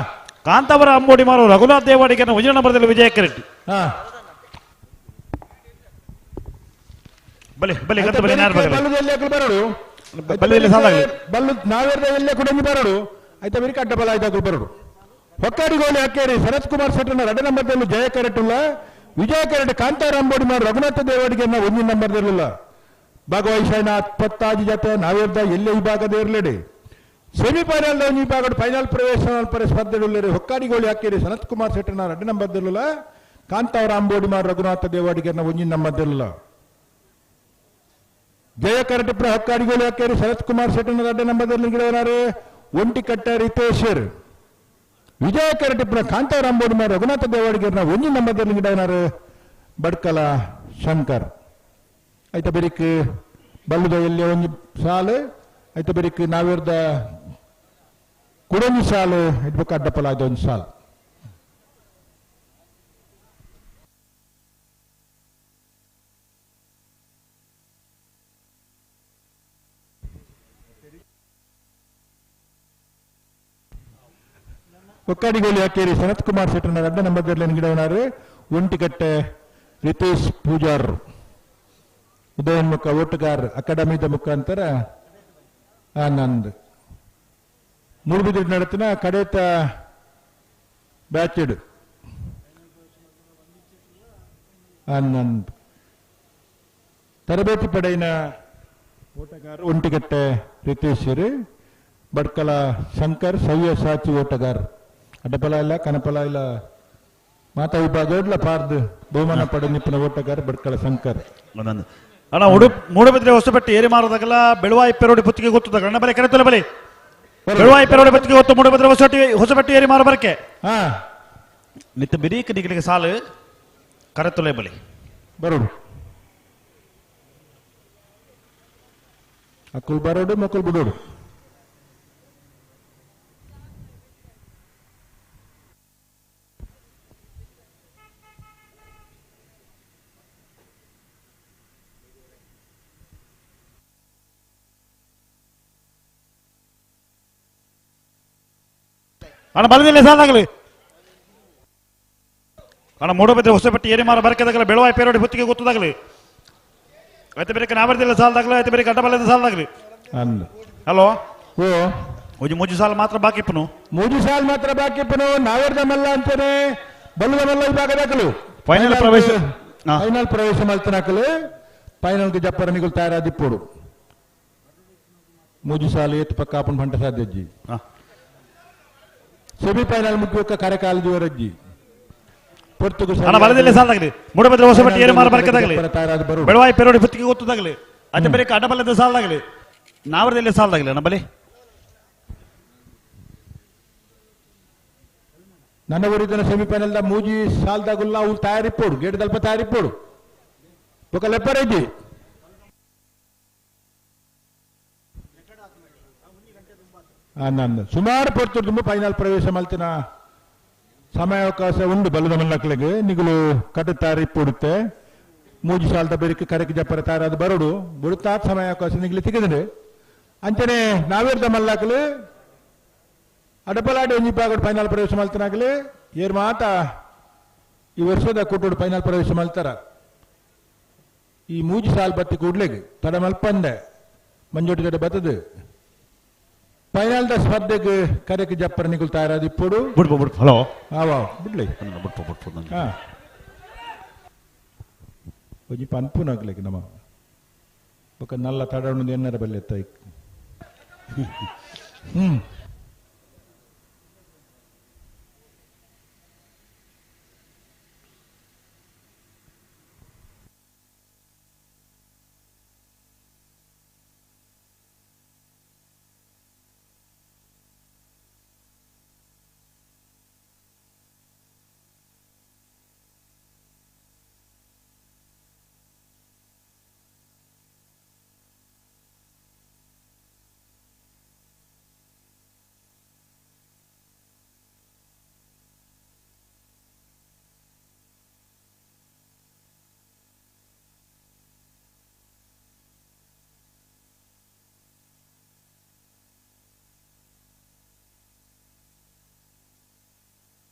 ಕಾಂತಾವರ ಅಂಬೋಡಿ ಮಾರು ರಘುನಾಥ್ ದೇವಾಡಿಗನ ಒಂಜನ ನಂಬರ್ದಲ್ಲಿ ವಿಜಯ ಕರೆಡ್ಡಿ. ಬಲಿ ಬಲಿ ಗಂತ ಬಲಿ ನಾರ್ ಬಲ್ಲದಲ್ಲಿ ಬರಡು ಬಲ್ಲದಲ್ಲಿ ಸಾಲಾಗಲಿ ಬಲ್ಲು ನಾವೇರ್ದ ಕುಡಂಗಿ ಬರಡು ಆಯ್ತಾ ಬೆಳಿಗ್ಗೆ ಅಡ್ಡ ಬಲ ಆಯ್ತಾ ಬರಡು. ಹೊಕ್ಕಾಡಿಗೋಳಿ ಹಕ್ಕೇರಿ ಶರತ್ ಕುಮಾರ್ ಶೆಟ್ಟನ್ನ ರಡ ನಂಬರ್ದಲ್ಲಿ ಜಯ ಕರೆಟ್ಟುಲ್ಲ. ವಿಜಯ ಕರೆಡ್ ಕಾಂತಾರ ಅಂಬೋಡಿ ಮಾರು ರಘುನಾಥ ದೇವಾಡಿಗೆನ್ನ ಒಂದಿನ ನಂಬರ್ದಿರಲಿಲ್ಲ. ಭಾಗವಹಿಸೋಣ 25 ಜೊತೆ ನಾವೇರ್ದ ಎಲ್ಲೇ ವಿಭಾಗದ ಇರಲಿಡಿ. ಸೆಮಿಫೈನಲ್ ವಿಭಾಗ ಫೈನಲ್ ಪ್ರವೇಶ ಸ್ಪರ್ಧೆಗಳು ಹೊಕ್ಕಾಡಿಗೋಳಿ ಹಾಕಿರಿ ಸನತ್ ಕುಮಾರ್ ಶೆಟ್ಟನ 2 ನಂಬರ್ದಿರಲಿಲ್ಲ. ಕಾಂತಾವರ ಅಂಬೋಡಿ ಮಾರು ರಘುನಾಥ ದೇವಾಡಿಗೆನ್ನ ಒಂದಿನ ನಂಬರ್ದಿರಲಿಲ್ಲ. ಜಯ ಕರಟಿಪುರ ಹೊಕ್ಕಾಡಿಗೋಳಿ ಹಾಕಿರಿ ಶರತ್ ಕುಮಾರ್ ಶೆಟ್ಟನ 2 ನಂಬರ್ದಲ್ಲಿ ಒಂಟಿಕಟ್ಟ ರಿತೇಶರ್. ವಿಜಯ ಕರಟಿಪುರ ಕಾಂತಾವರ ಅಂಬೋಡಿ ಮಾರು ರಘುನಾಥ ದೇವಾಡಿಗೆರ್ನ ಒಂದಿನ ನಂಬರ್ದಲ್ಲಿ ಗಿಡನಾರು ಬಡ್ಕಲ ಶಂಕರ್. ಐತ ಬೆರಿಕ್ ಬಲ್ಲುದ ಎಲ್ಲಿ ಒಂದು ಸಾಲು ಐತ ಬೆರಿಕ್ ನಾವೇರ್ದ ಕುಡೊಂಜಿ ಸಾಲು ಇಡ್ಬೇಕು ಅಡ್ಡಪಲ ಆಯ್ತು ಒಂದು ಸಾಲು. ಒಕ್ಕಾಡಿಗೋಲಿ ಹಾಕೇರಿ ಸನತ್ ಕುಮಾರ್ ಶೆಟ್ಟನ 2 ನಂಬರ್ದಲ್ಲಿ ಗಿಡವನಾರು ಒಂಟಿಕಟ್ಟೆ ರಿತೇಶ್ ಪೂಜಾರ್. ಉದಯೋನ್ಮುಖ ಓಟಗಾರ್ ಅಕಾಡೆಮಿದ ಮುಖಾಂತರ ಆನಂದ್ ಮೂಡುಬಿದಿರೆ ನಡೆತಿನ ಕಡೇತ ಬ್ಯಾಚಿಡ್ ಆನಂದ್ ತರಬೇತಿ ಪಡೆಯಿನ ಓಟಗಾರ ಒಂಟಿಕಟ್ಟೆ ರಿತೇಶ್ ಬಡ್ಕಲ ಶಂಕರ್ ಸವ್ಯ ಸಾಚಿ ಓಟಗಾರ್. ಅಡ್ಡಪಲ ಇಲ್ಲ ಕನಪಲ ಇಲ್ಲ ಮಾತಾ ವಿಭಾಗ ಪಾರ್ದು ಬಹುಮಾನ ಪಡೆ ನಿಪ್ಪನ ಓಟಗಾರ ಬಡ್ಕಲ ಶಂಕರ್. ಅಣ್ಣ ಉಡುಪ್ ಮೂಡಬಿದ್ರೆ ಹೊಸಪೆಟ್ಟೆ ಏರಿ ಮಾರೋದಾಗಲ್ಲ ಬೆಳುವಾಯಿ ಪೆರೋಡಿ ಪುತ್ತಿಗೆ ಗೊತ್ತದಾಗ ಅಣ್ಣ ಬಲೆ ಕರೆತಲೆ ಬಲೆ ಬೆಳುವಾಯಿ ಪೆರೋಡಿ ಪುತ್ತಿಗೆ ಗೊತ್ತು ಮೂಡಬಿದ್ರೆ ಹೊಸಪೆಟ್ಟೆ ಏರಿ ಮಾರೋ ಬರಕೆ ನಿತ್ತ ಬಿರೀಕ ನಿಗಲಿಗೆ ಸಾಲು ಕರೆತೊಲೆ ಬಲಿ ಬರೋಡು ಅಕ್ಕುಲ್ ಬರೋಡು ಮಕ್ಕಳು ಬಿಡೋಡು. ಅಣ್ಣ ಬಲದಿಲ್ಲ ಸಾಲಾಗಲಿ ಅಣ್ಣ ಮೂಡಬಿದ್ರೆ ಹೊಸಪೆಟ್ಟೆ ಏರಿ ಮಾರ ಬರಕೆದಾಗಲ್ಲ ಬೆಳುವಾಯಿ ಪೇರೋಡಿ ಹೊತ್ತಿಗೆ ಗೊತ್ತದಾಗಲಿ ಐತೆ ಬೇರೆ ನಾವರ್ದಿಲ್ಲ ಸಾಲದಾಗಲಿ ಐತೆ ಬೇರೆ ಅಡ್ಡಬಲದ ಸಾಲದಾಗಲಿ. ಹಲೋ ಓ ಒಂಜಿ ಮೂಜಿ ಸಾಲ ಮಾತ್ರ ಬಾಕಿ ಇಪ್ಪನು ಮೂಜಿ ಸಾಲ ಮಾತ್ರ ಬಾಕಿ ಇಪ್ಪನು ನಾವೇರ್ದ ಮಲ್ಲ ಅಂತಾನೆ ಬಲ್ಲದ ಮಲ್ಲ ವಿಭಾಗದಾಕಲು ಫೈನಲ್ ಪ್ರವೇಶ ಫೈನಲ್ ಪ್ರವೇಶ ಮಲ್ತನಾಕಲು ಫೈನಲ್ ಜಪ್ಪರ ನಿಗುಲ್ ತಯಾರಾದಿಪ್ಪೋಡು ಮೂಜಿ ಸಾಲ ಏತ್ ಪಕ್ಕ ಆಪನ್ ಬಂಟ ಸಾಧ್ಯಜ್ಜಿ. ಸೆಮಿಫೈನಲ್ ಮುಖ್ಯ ಕಾರ್ಯಕಾಲ ಜೀವರಜ್ಜಿ ಬಲದಲ್ಲಿ ಸಾಲದಾಗಲಿ ಮೂಡಬಿದ್ರೆ ಹೊಸಪೆಟ್ಟೆ ಏರಿ ಮಾರ ಬರಕೆದಾಗಲಿ ಬೆಳವಾಯಿ ಪೆರೋಡಿ ಪುತ್ತಿಗೆ ಗೊತ್ತದಾಗಲಿ ಅದೇ ಬೇರೆ ಅಡ್ಡಬಲದ ಸಾಲದಾಗಲಿ ನಾವರದಲ್ಲಿ ಸಾಲದಾಗಲಿ ಅಣ್ಣ ಬಲಿ ನನ್ನ ಊರಿದ್ದನ ಸೆಮಿಫೈನಲ್ the ಮೂಜಿ ಸಾಲದಾಗುಲ್ಲ ಅವ್ರು ತಯಾರಿಪ್ಪೋಡು ಗೇಟ್ ದಲ್ಪ ತಯಾರಿಪ್ಪೋಡು ಬೊಕ ಲೆಪ್ಪರೈತಿ ಸುಮಾರು ಪೊರ್ತು ತುಂಬ ಫೈನಲ್ ಪ್ರವೇಶ ಮಲ್ತಿನ ಸಮಯಾವಕಾಶ ಉಂಡು ಬಲ್ಲದ ಮಲ್ಲಕ್ಳಿಗೆ ನಿಗುಲು ಕಟ್ಟು ಇಪ್ಪುಡುತ್ತೆ ಮೂಜಿ ಸಾಲದ ಬೆರಿಕೆ ಕರಕ್ಕೆ ಜಪ್ಪರ ತಾರಾದ ಬರೋಡು ಬುಡುತ್ತಾ ಸಮಯಾವಕಾಶ ನಿಗ್ಲಿ ತಿಗದ್ರೆ ಅಂಚನೆ ನಾವೇರ್ದ ಮಲ್ಲಾಕಲು ಅಡಪಲಾಡಿ ಒಂಜಿ ಪಾಗಡು ಫೈನಲ್ ಪ್ರವೇಶ ಮಲ್ತನಾಗಲಿ ಏರ್ ಮಾತ ಈ ವರ್ಷದ ಕೂಟೋಡು ಫೈನಲ್ ಪ್ರವೇಶ ಮಲ್ತಾರ ಈ ಮೂಜಿ ಸಾಲ್ ಬತ್ತಿ ಕೂಡ್ಲೆಗ್ ತಡ ಮಲ್ಪಂದೆ ಮಂಜೋಟಿ ತಡೆ ಬತ್ತದು ಫೈನಲ್ the ಸ್ಪರ್ಧೆಗೆ ಕರೆಕ್ ಜಪ್ಪರ ನಿಗುಲ್ ತಯಾರಾದ ಇಪ್ಪೋಡು ಬಿಡ್ಬೋ ಬಿಡ್ಬೋ ಹಲೋ ಆವಾ ಬಿಡ್ಲಿ ಬಿಡ್ಬೋ ಬಿಡ್ಬೋ ಹಾ ಒಂಜಿ ಪನ್ಪುನಾಗ್ಲಿಕ್ ನಮ್ಮ ಬೊಕ ನಲ್ಲ ತಡವಣದ ಎನ್ನರ ಬಲ್ಲೆತ್ತ ಹ್ಮ್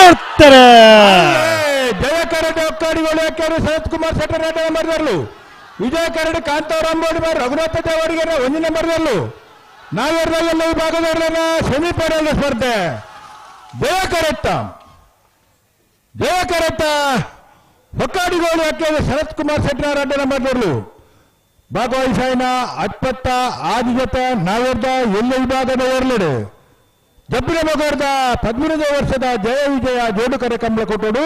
ಕೊಡ್ತಾರೆ. ಜಯ ಕರಡಿ ಒಕ್ಕಾಡಿಗಳು ಯಾಕ್ಯಾರು ಶರತ್ ಕುಮಾರ್ ಶೆಟ್ಟರ್ ಎರಡನೇ ನಂಬರ್ದಲ್ಲೂ, ವಿಜಯ ಕರಡಿ ಕಾಂತಾವರ ಅಂಬೋಡಿ ಬಾರ್ ರಘುನಾಥ ದೇವರಿಗೆ ಒಂದನೇ ನಂಬರ್ದಲ್ಲೂ, ನಾವೆಲ್ಲ ವಿಭಾಗದವರನ್ನ ಸೆಮಿಫೈನಲ್ ಸ್ಪರ್ಧೆ. ಜಯ ಕರೆಕ್ಟ, ಜಯ ಕರೆಕ್ಟ ಹೊಕ್ಕಾಡಿಗೋಳು ಯಾಕೆ ಶರತ್ ಕುಮಾರ್ ಶೆಟ್ಟರ್ ಎರಡನೇ ನಂಬರ್ದಲ್ಲೂ. ಭಾಗವಹಿಸಾಯಿನ ಅಟ್ಪತ್ತ ಆದಿಜತ ನಾವೆರ್ದ ಎಲ್ಲ ವಿಭಾಗದ ಒರ್ಲೆಡು ಜಬ್ಬಿನ ಮಗರ್ದ 13 ವರ್ಷದ ಜಯ ವಿಜಯ ಜೋಡುಕರೆ ಕಂಬಳ ಕೊಟ್ಟೋಡು.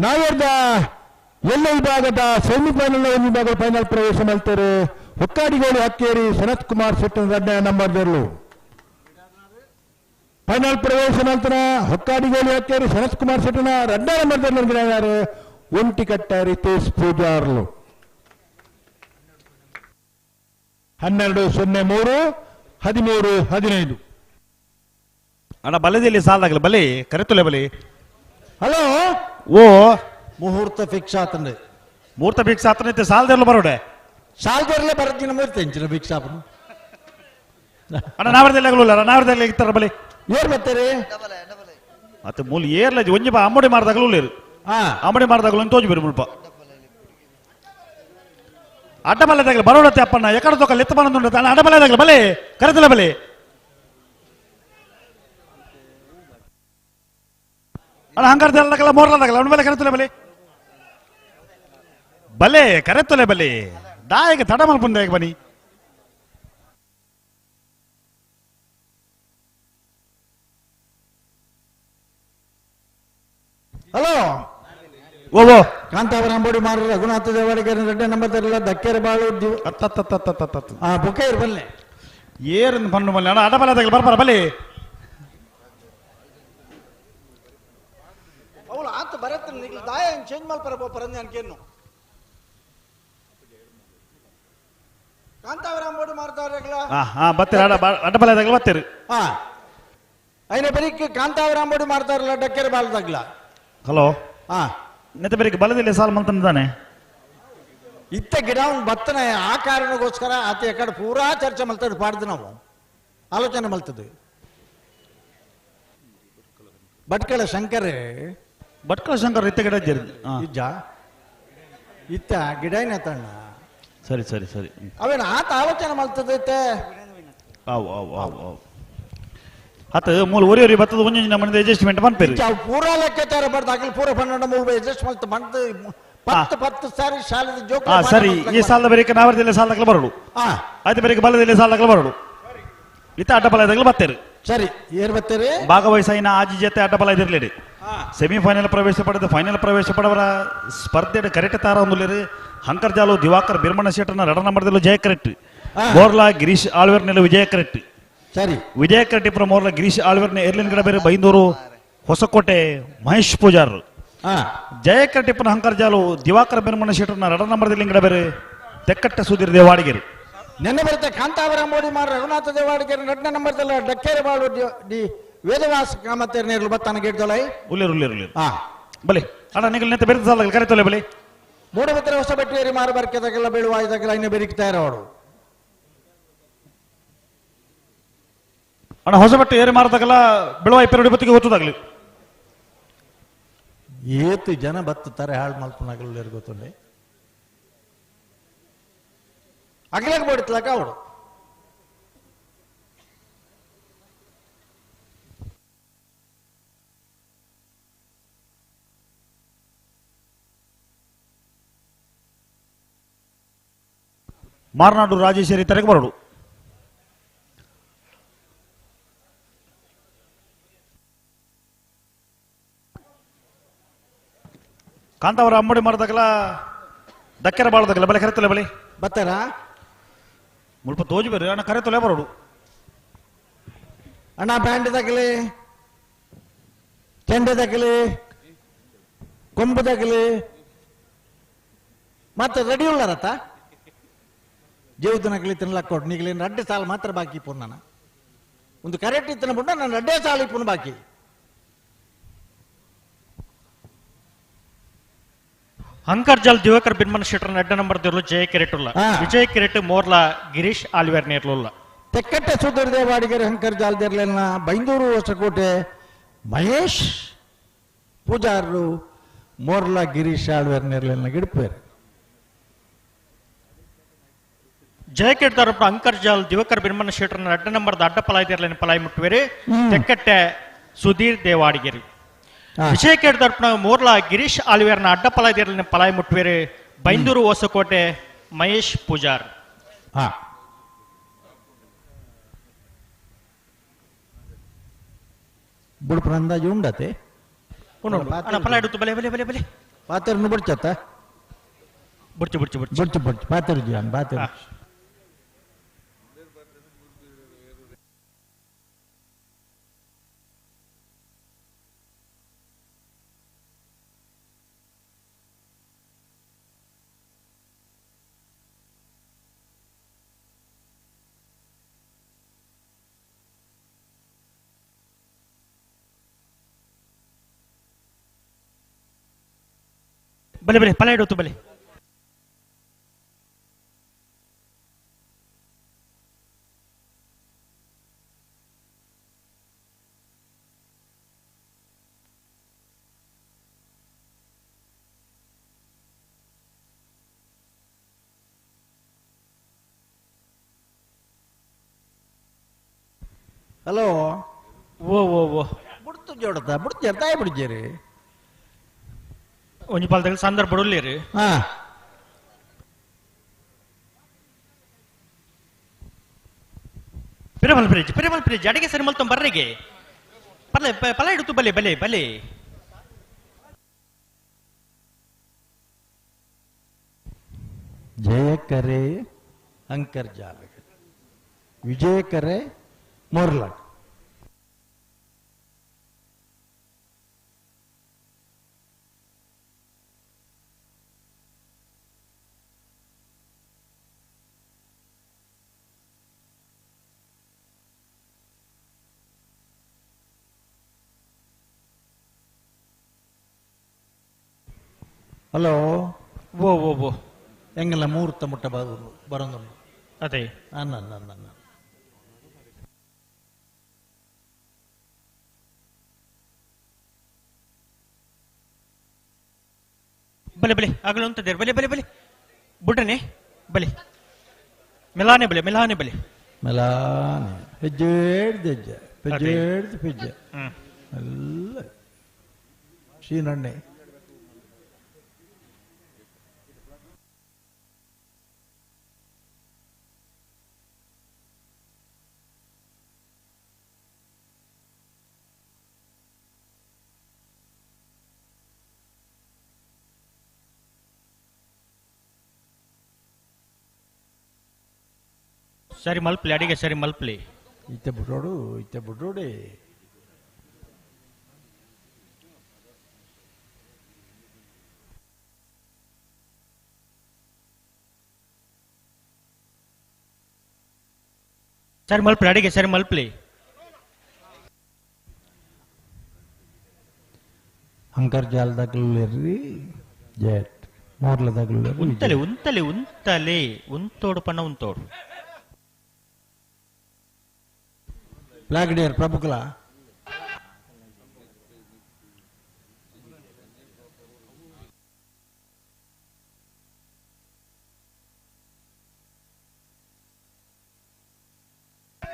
ನಾವೆರ್ದ ಎಲ್ಲ ವಿಭಾಗದ ಸೆಮಿಫೈನಲ್ ಒಂದು ವಿಭಾಗದ ಫೈನಲ್ ಪ್ರವೇಶ ಮಾಡ್ತಾರೆ. ಹೊಕ್ಕಾಡಿಗೋಳು ಹಕ್ಕೇರಿ ಶರತ್ ಕುಮಾರ್ ಶೆಟ್ಟರ್ ಎರಡನೇ ನಂಬರ್ದಲ್ಲೂ ಫೈನಲ್ ಪ್ರವೇಶ ಮಾಡ್ತಾರ. ಹೊಕ್ಕಾಡಿಗೋಳು ಹಕ್ಕೇರಿ ಶರತ್ ಕುಮಾರ್ ಶೆಟ್ಟರ್ನ ಎರಡನೇ ನಂಬರ್ದಲ್ಲಿ ಯಾರು ಒಂಟಿಕಟ್ಟ ರಿತೇಶ್ ಪೂಜಾರ್ಲು. 12-03 13-15. ಅಣ್ಣ ಬಲದಲ್ಲಿ ಸಾಲದಾಗಲ್ಲ ಬಲಿ ಕರೆತುಲೆ ಬಲಿ. ಹಲೋ ಓ ಮುಹೂರ್ತ ಫಿಕ್ಸ್ ಆತಂದೆ, ಮುಹೂರ್ತ ಫಿಕ್ಸ್ ಆತನೈತೆ. ಸಾಲದೆಲ್ಲ ಬರೋಡೆ ಸಾಲದೆಲ್ಲ ಬರತ್ತಿನ ಮೂರ್ತಿ ಎಂಚಿನ ಫಿಕ್ಸ್ ಆಪನು. ಅಣ್ಣ ನಾವರದಲ್ಲಿ ಆಗಲ್ಲ, ನಾವರದಲ್ಲಿ ಇರ್ತಾರ ಬಲಿ. ಏರ್ ಬರ್ತಾರೆ ಮತ್ತೆ ಮೂಲ ಏರ್ಲ ಒಂಜಿ ಬಾ ಅಮ್ಮಡಿ ಮಾರದಾಗಲೂ ಅಮ್ಮಡಿ ಮಾರದಾಗಲೂ ಅಂತ ತೋಜು ಬೇರೆ ಮುಲ್ಪ ಅಡ್ಡ ಬಲೆದಾಗಲಿ ಬರೋಡತ್ತೆ ಅಪ್ಪಣ್ಣ ಎಕಡೆ ತೋಕ ಲೆತ್ತ ಬಂದುಂಡ ಅಡ್ಡ ಬಲೆದಾಗಲಿ ಬಲೆ ಕರೆತಲೆ ಬಲೆ. ಅಣ್ಣ ಹಂಗಾರ್ದಲ್ಲ ಮೋರ್ಲಾದಾಗಲ್ಲ ಅವನ ಮೇಲೆ ಕರೆತಲೆ ಬಲೆ ಬಲೆ ಕರೆತಲೆ ಬಲೆ ದಾಯಕ ತಡ ಮಲ್ಪುಂದ ಬನ್ನಿ. ಹಲೋ ಓ ಓ ಕಾಂತಾವರ ಅಂಬೋಡಿ ಮಾರ ರಘುನಾಥ ದೇವಾಡಿಗೆ ಎರಡನೇ ನಂಬರ್ ತರಲ್ಲ ದಕ್ಕೆರೆ ಬಾಳು ಬುಕ್ಕೇರು ಬಲ್ಲೆ ಏರನ್ನು ಪಣ್ಣು ಬಲ್ಲೆ ಅಣ್ಣ ಅಡ ಬಲೆ ಬರ್ಬಾರ ಬಲೆ. ಅವಳು ಆತ ಬರತ್ತ ನಿಗ್ಲು ದಾಯ ಚೇಂಜ್ ಮಲ್ಪರ ಬೋಪರಂದೆ ಅನ್ಕೇನು. ಕಾಂತಾವರ ಅಂಬೋಡಿ ಮಾರ್ತಾವ್ರ ಹಾ ಬತ್ತೀರ ಅಡ್ಡ ಬಲೆ ತಗಲ ಬತ್ತೀರಿ. ಹಾ ಐನ ಬರೀಕ್ ಕಾಂತಾವರ ಅಂಬೋಡಿ ಮಾರ್ತಾರಲ್ಲ ಡಕ್ಕೆರೆ ಬಾಳು ತಗ್ಲ. ಹಲೋ ಹಾ ನೆತ್ತ ಬೇರೆ ಬಲದಲ್ಲಿ ಸಾಲ ಮಂತಂದಾನೆ ಇತ್ತ ಗಿಡ ಬತ್ತನ ಆ ಕಾರಣಕ್ಕೋಸ್ಕರ ಆತ ಎಕಡೆ ಪೂರಾ ಚರ್ಚೆ ಮಲ್ತದೆ ಪಾಡ್ದು ನಾವು ಆಲೋಚನೆ ಮಲ್ತದೆ. ಭಟ್ಕಳ ಶಂಕರ್, ಭಟ್ಕಳ ಶಂಕರ್ ಇತ್ತ ಗಿಡ ಇಜ್ಜ ಇತ್ತ ಗಿಡ ತಣ್ಣ. ಸರಿ ಸರಿ ಸರಿ ಅವೇನ ಆತ ಆಲೋಚನೆ ಮಲ್ತದೈತೆ. ಅವು ಅವು ಅವು ಅವು ಆತ ಮೂಲ ಒರಿ ಒರಿ ಬತ್ತದ ಒಂಜಿ ನಮ್ಮ ಅಡ್ಜಸ್ಟ್ಮೆಂಟ್ ಮನ್ಪೇರಿ ಪೂರಾ ಲೆಕ್ಕಾಚಾರ ಬರ್ದು ಅಗಲ್ ಪೂರ ಪನ್ನೊಂದು ಮೂರು ಅಡ್ಜಸ್ಟ್ ಮಲ್ತ ಬಂದು 10 10 ಸಾರಿ ಶಾಲೆದ ಜೋಕ. ಸರಿ ಈ ಸಾಲದ ಬೇರೆ ನಾವರದಲ್ಲಿ ಸಾಲದಾಗಲ ಬರೋಡು ಆಯ್ತು ಬೇರೆ ಬಲದಲ್ಲಿ ಸಾಲದಾಗಲ ಬರೋಡು ಇತ್ತ ಅಡ್ಡ ಬಲ ಬತ್ತೇರಿ. ಸರಿ ಏರ್ ಬತ್ತೇರಿ ಭಾಗವಹಿಸಾಯಿನ ಆಜಿ ಜೊತೆ ಅಡ್ಡ ಬಲ ಇದಿರ್ಲಿರಿ. ಸೆಮಿಫೈನಲ್ ಪ್ರವೇಶ ಪಡೆದು ಫೈನಲ್ ಪ್ರವೇಶ ಪಡವರ ಸ್ಪರ್ಧೆ ಕರೆಕ್ಟ್ ತಾರ ಒಂದುಲೇರಿ. ಹಂಕರ್ಜಾಲು ದಿವಾಕರ್ ಬಿರ್ಮಣ ಶೆಟ್ಟರ್ನ ಎರಡ ನಂಬರ್ದಲ್ಲೂ ಜಯ ಕರೆಕ್ಟ್, ಮೋರ್ಲಾ ಗಿರೀಶ್ ಆಳ್ವೇರ್ನೆಲ್ಲ ವಿಜಯ ಕರೆಕ್ಟ್. ಸರಿ ವಿಜಯ ಕರೆಕ್ಟ್ ಮೋರ್ಲಾ ಗಿರೀಶ್ ಆಳ್ವೇರ್ನ ಏರ್ಲಿನ್ ಗಿಡ ಬೇರೆ ಬೈಂದೂರು ಹೊಸಕೋಟೆ ಮಹೇಶ್ ಪೂಜಾರ್. ಜಯ ಕರೆಕ್ಟಿಪ್ಪನ ಹಂಕರ್ಜಾಲು ದಿವಾಕರ್ ಬಿರ್ಮಣ ಶೆಟ್ಟರ್ನ ಎರಡ ನಂಬರ್ದಲ್ಲಿ ಗಿಡ ಬೇರೆ ತೆಕ್ಕಟ್ಟ ಸುಧೀರ್ ದೇವಾಡಿಗೆರೆ. ನೆನ್ನೆ ಬರುತ್ತೆ ಕಾಂತಾವರ ಮೋಡಿ ಮಾರ ರಘುನಾಥ ದೇವಾಡಿಗೆರೆ ಎರಡನೇ ನಂಬರ್ದಲ್ಲ ಡಕ್ಕೇರೆ ಬಾಳು ಡಿ ವೇದವಾಸ ಕಾಮತ್ತೇರ್ ನೇರ್ಲು ಬತ್ತಾನ ಗೇಟ್ದೊಲೈ ಉಲ್ಲೇರು ಉಲ್ಲೇರು ಉಲ್ಲೇರು. ಹಾ ಬಲೆ ಅಣ್ಣ ನಿಗಲ್ ನೆತ್ತ ಬೇರೆ ಸಾಲ ಕರೆತೊಲೆ ಬಲೆ. ಮೂಡಬತ್ತರ ಹೊಸ ಬಟ್ಟಿಯರಿ ಮಾರು ಬರ್ಕೆದಾಗೆಲ್ಲ ಬೀಳುವಾಯ್ದಾಗೆಲ್ಲ ಇನ್ನು ಬೆರಿಕ್ತಾ ಇರೋರು. ಅಣ್ಣ ಹೊಸ ಬಟ್ಟೆ ಏರಿ ಮಾರದಾಗೆಲ್ಲ ಬೀಳುವ ಇಪ್ಪೆರಡು ಬತ್ತಿಗೆ ಗೊತ್ತದಾಗ್ಲಿ. ಏತು ಜನ ಬತ್ತುತ್ತಾರೆ ಹಾಳು ಮಲ್ಪನಾಗಲು ಗೊತ್ತುಂಡೆ ಅಗ್ಲಕ್ಕೆ ಬಡಿತ್ಲಕ್ಕ ಅವಳು. ಮಾರ್ನಾಡು ರಾಜೇಶ್ವರಿ ತರಗೆ ಬರೋಡು. ಕಾಂತಾವರ ಅಂಬಡಿ ಮಾರದಾಗಲ ದಕ್ಕೆರ ಬಾಳದಾಗಲ ಬಲೆ ಕರೆತಲೆ ಬಲೆ ಬತ್ತಾರ ಮುಲ್ಪ ತೋಜು ಬೇರೆ ಅಣ್ಣ ಕರೆತೊಲೆ ಬರೋಡು. ಅಣ್ಣ ಬ್ಯಾಂಡ್ ತಗಲಿ, ಚೆಂಡೆ ತಗಲಿ, ಕೊಂಬು ತಗಲಿ, ಮತ್ತೆ ರೆಡಿ ಉಳ್ಳಾರತ್ತ ಜೀವದನಗಲಿ ತಿನ್ಲಕ್ಕ ಕೊಟ್ಟು ನೀಗಲಿ ರಡ್ಡೆ ಸಾಲು ಮಾತ್ರ ಬಾಕಿ ಇಪ್ಪು ನಾನು ಒಂದು ಕರೆಕ್ಟ್ ಇತ್ತನ ಬಿಟ್ಟು ನಾನು ರಡ್ಡೆ ಸಾಲು ಇಪ್ಪು ಬಾಕಿ. ಹಂಕರ್ಜಾಲ್ ದಿವಾಕರ್ ಬಿನ್ಮನ್ ಶೆಟ್ಟರ್ ಅಡ್ಡ ನಂಬರ್ ದಿರ್ಲು ಜಯ ಕೆರೆಟುಲ್ಲ ವಿಜಯ್ ಕೆರೆಟ್ ಮೋರ್ಲಾ ಗಿರೀಶ್ ಆಲ್ವೇರ್ ನೇರ್ಲುಲ್ಲ. ತೆಕ್ಕಟ್ಟೆ ಸುಧೀರ್ ದೇವಾಡಿಗರ್ ಹಂಕರ್ಜಾಲ್ ದೇರ್ಲೆಲ್ಲ ಬೈಂದೂರು ಹೊಸಕೋಟೆ ಮಹೇಶ್ ಪೂಜಾರರು ಮೋರ್ಲಾ ಗಿರೀಶ್ ಆಳ್ವೇರ್ ನೆರ್ಲೆನ ಗಿಡಪೇರು. ಜಯಕೇಟ್ ಅಂಕರ್ ಜಾಲ್ ದಿವಕರ್ ಬಿರ್ಮಣ್ಣ ಶೆಟ್ಟರ್ನ ಅಡ್ಡ ನಂಬರ್ದ ಅಡ್ಡ ಪಲಾಯ್ತಿರ್ಲೇನ ಪಲಾಯ್ ಮುಟ್ಟುವೇರು ತೆಕ್ಕಟ್ಟೆ ಸುಧೀರ್ ದೇವಾಡಿಗೆರಿ. ವಿಜಯಕೇಟ್ ತರಪುನ ಮೋರ್ಲಾ ಗಿರೀಶ್ ಆಳ್ವೇರ್ನ ಅಡ್ಡ ಪಲಾಯ್ತಿರ್ಲೇನ ಪಲಾಯ್ ಮುಟ್ಟುವೇರು ಬೈಂದೂರು ಹೊಸಕೋಟೆ ಮಹೇಶ್ ಪೂಜಾರ್. ಬುಡ್ಪನ ಅಂದಾಜು ಉಂಡತೆ ಬಲೆ ಬಲೆ ಬಲೆ ಬಲೆ ಪಾತ್ರನು ಬುಡ್ಚತ್ತ ಬುಡ್ಚು ಬುಡ್ಚು ಬುಡ್ಚು ಬುಡ್ಚು ಬುಡ್ಚು ಪಾತ್ರ ಜಿಯಾನ್ ಪಾತ್ರ. ಬಲೆ ಬಲೆ ಪಲ ಇಡುತ್ತು ಬಲೆ. ಹಲೋ ಓ ಓ ಓ ಬುಡ್ತು ಜೋಡತ ಬುಡ್ತೀರ ತಾಯಿ ಬಿಡ್ತೀರಿ ಒಂಜಿ ಪಾಲ್ದಾಗ ಸಂದರ್ಭ ಬಡೋಲ್ಲೇರಿ. ಪಿರಮಲ್ ಬ್ರಿಡ್ಜ್ ಪಿರಮಲ್ ಬ್ರಿಡ್ಜ್ ಅಡಿಗೆ ಸರಿ ಮಲ್ತೊಂಬ ಬರ್ರಿಗೆ ಪರ್ಲೆ ಪಲ ಇಡುತ್ತು ಬಲೆ ಬಲೆ ಬಲೆ. ಜಯಕರೆ ಅಂಕರ್ ಜಾಲಕ ವಿಜಯಕರೆ ಮೋರ್ಲಾಕ್. ಹಲೋ ಓ ಓ ಓ ಎಂಗೆಲ್ಲ ಮುಹೂರ್ತ ಮುಟ್ಟ ಬರೋದು ಅದೇ ಅನ್ನ ಅನ್ನ ಅನ್ನ. ಬಲೆ ಬಲೆ ಆಗಲು ಅಂತದೇರು ಬಲೆ ಬಲೆ ಬಲೆ ಬುಡ್ರನೆ ಬಲೆ ಮೆಲಾನೆ ಬಲೆ ಮೆಲಾನೆ ಬಲೆ ಮೆಲಾನೆ ಹೆಜ್ಜೆ ಹಿಡ್ದು ಹೆಜ್ಜೆ ಹೆಜ್ಜೆ ಹಿಡ್ದು ಹೆಜ್ಜೆ ಎಲ್ಲ ಶ್ರೀನಣ್ಣೆ. ಸರಿ ಮಲ್ಪ್ಲಿ ಅಡಿಗೆ ಸರಿ ಮಲ್ಪ್ಲಿ. ಇತ್ತೆ ಬಿಡೋಡು ಇತ್ತೆ ಬಿಡೋಡಿ. ಸರಿ ಮಲ್ಪ್ಲಿ ಅಡಿಗೆ ಸರಿ ಮಲ್ಪ್ಲಿ. ಅಂತರ್ಜಾಲದಾಗಲೂ ಜೆಟ್ ಮೋರ್ಲದಾಗಲೂ ಉಂತಲೆ ಉಂತಲೆ ಉಂತಲೆ ಉಂತೋಡು ಪಣ್ಣ ಉಂತೋಡು. ಬ್ಲಾಕ್ ಡಿಯರ್ ಪ್ರಭುಕುಲ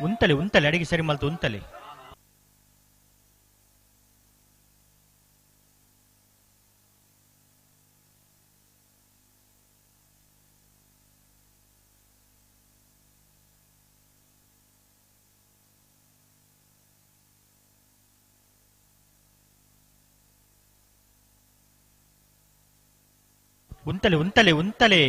ಉಂತಲೆ ಉಂತಲೆ ಅಡಿಗೆ ಸರಿ ಮಲ್ತು ಉಂತಲೆ. ಉಂತಲೆ ಉಂತಲೆ ಉಂತಲೆ.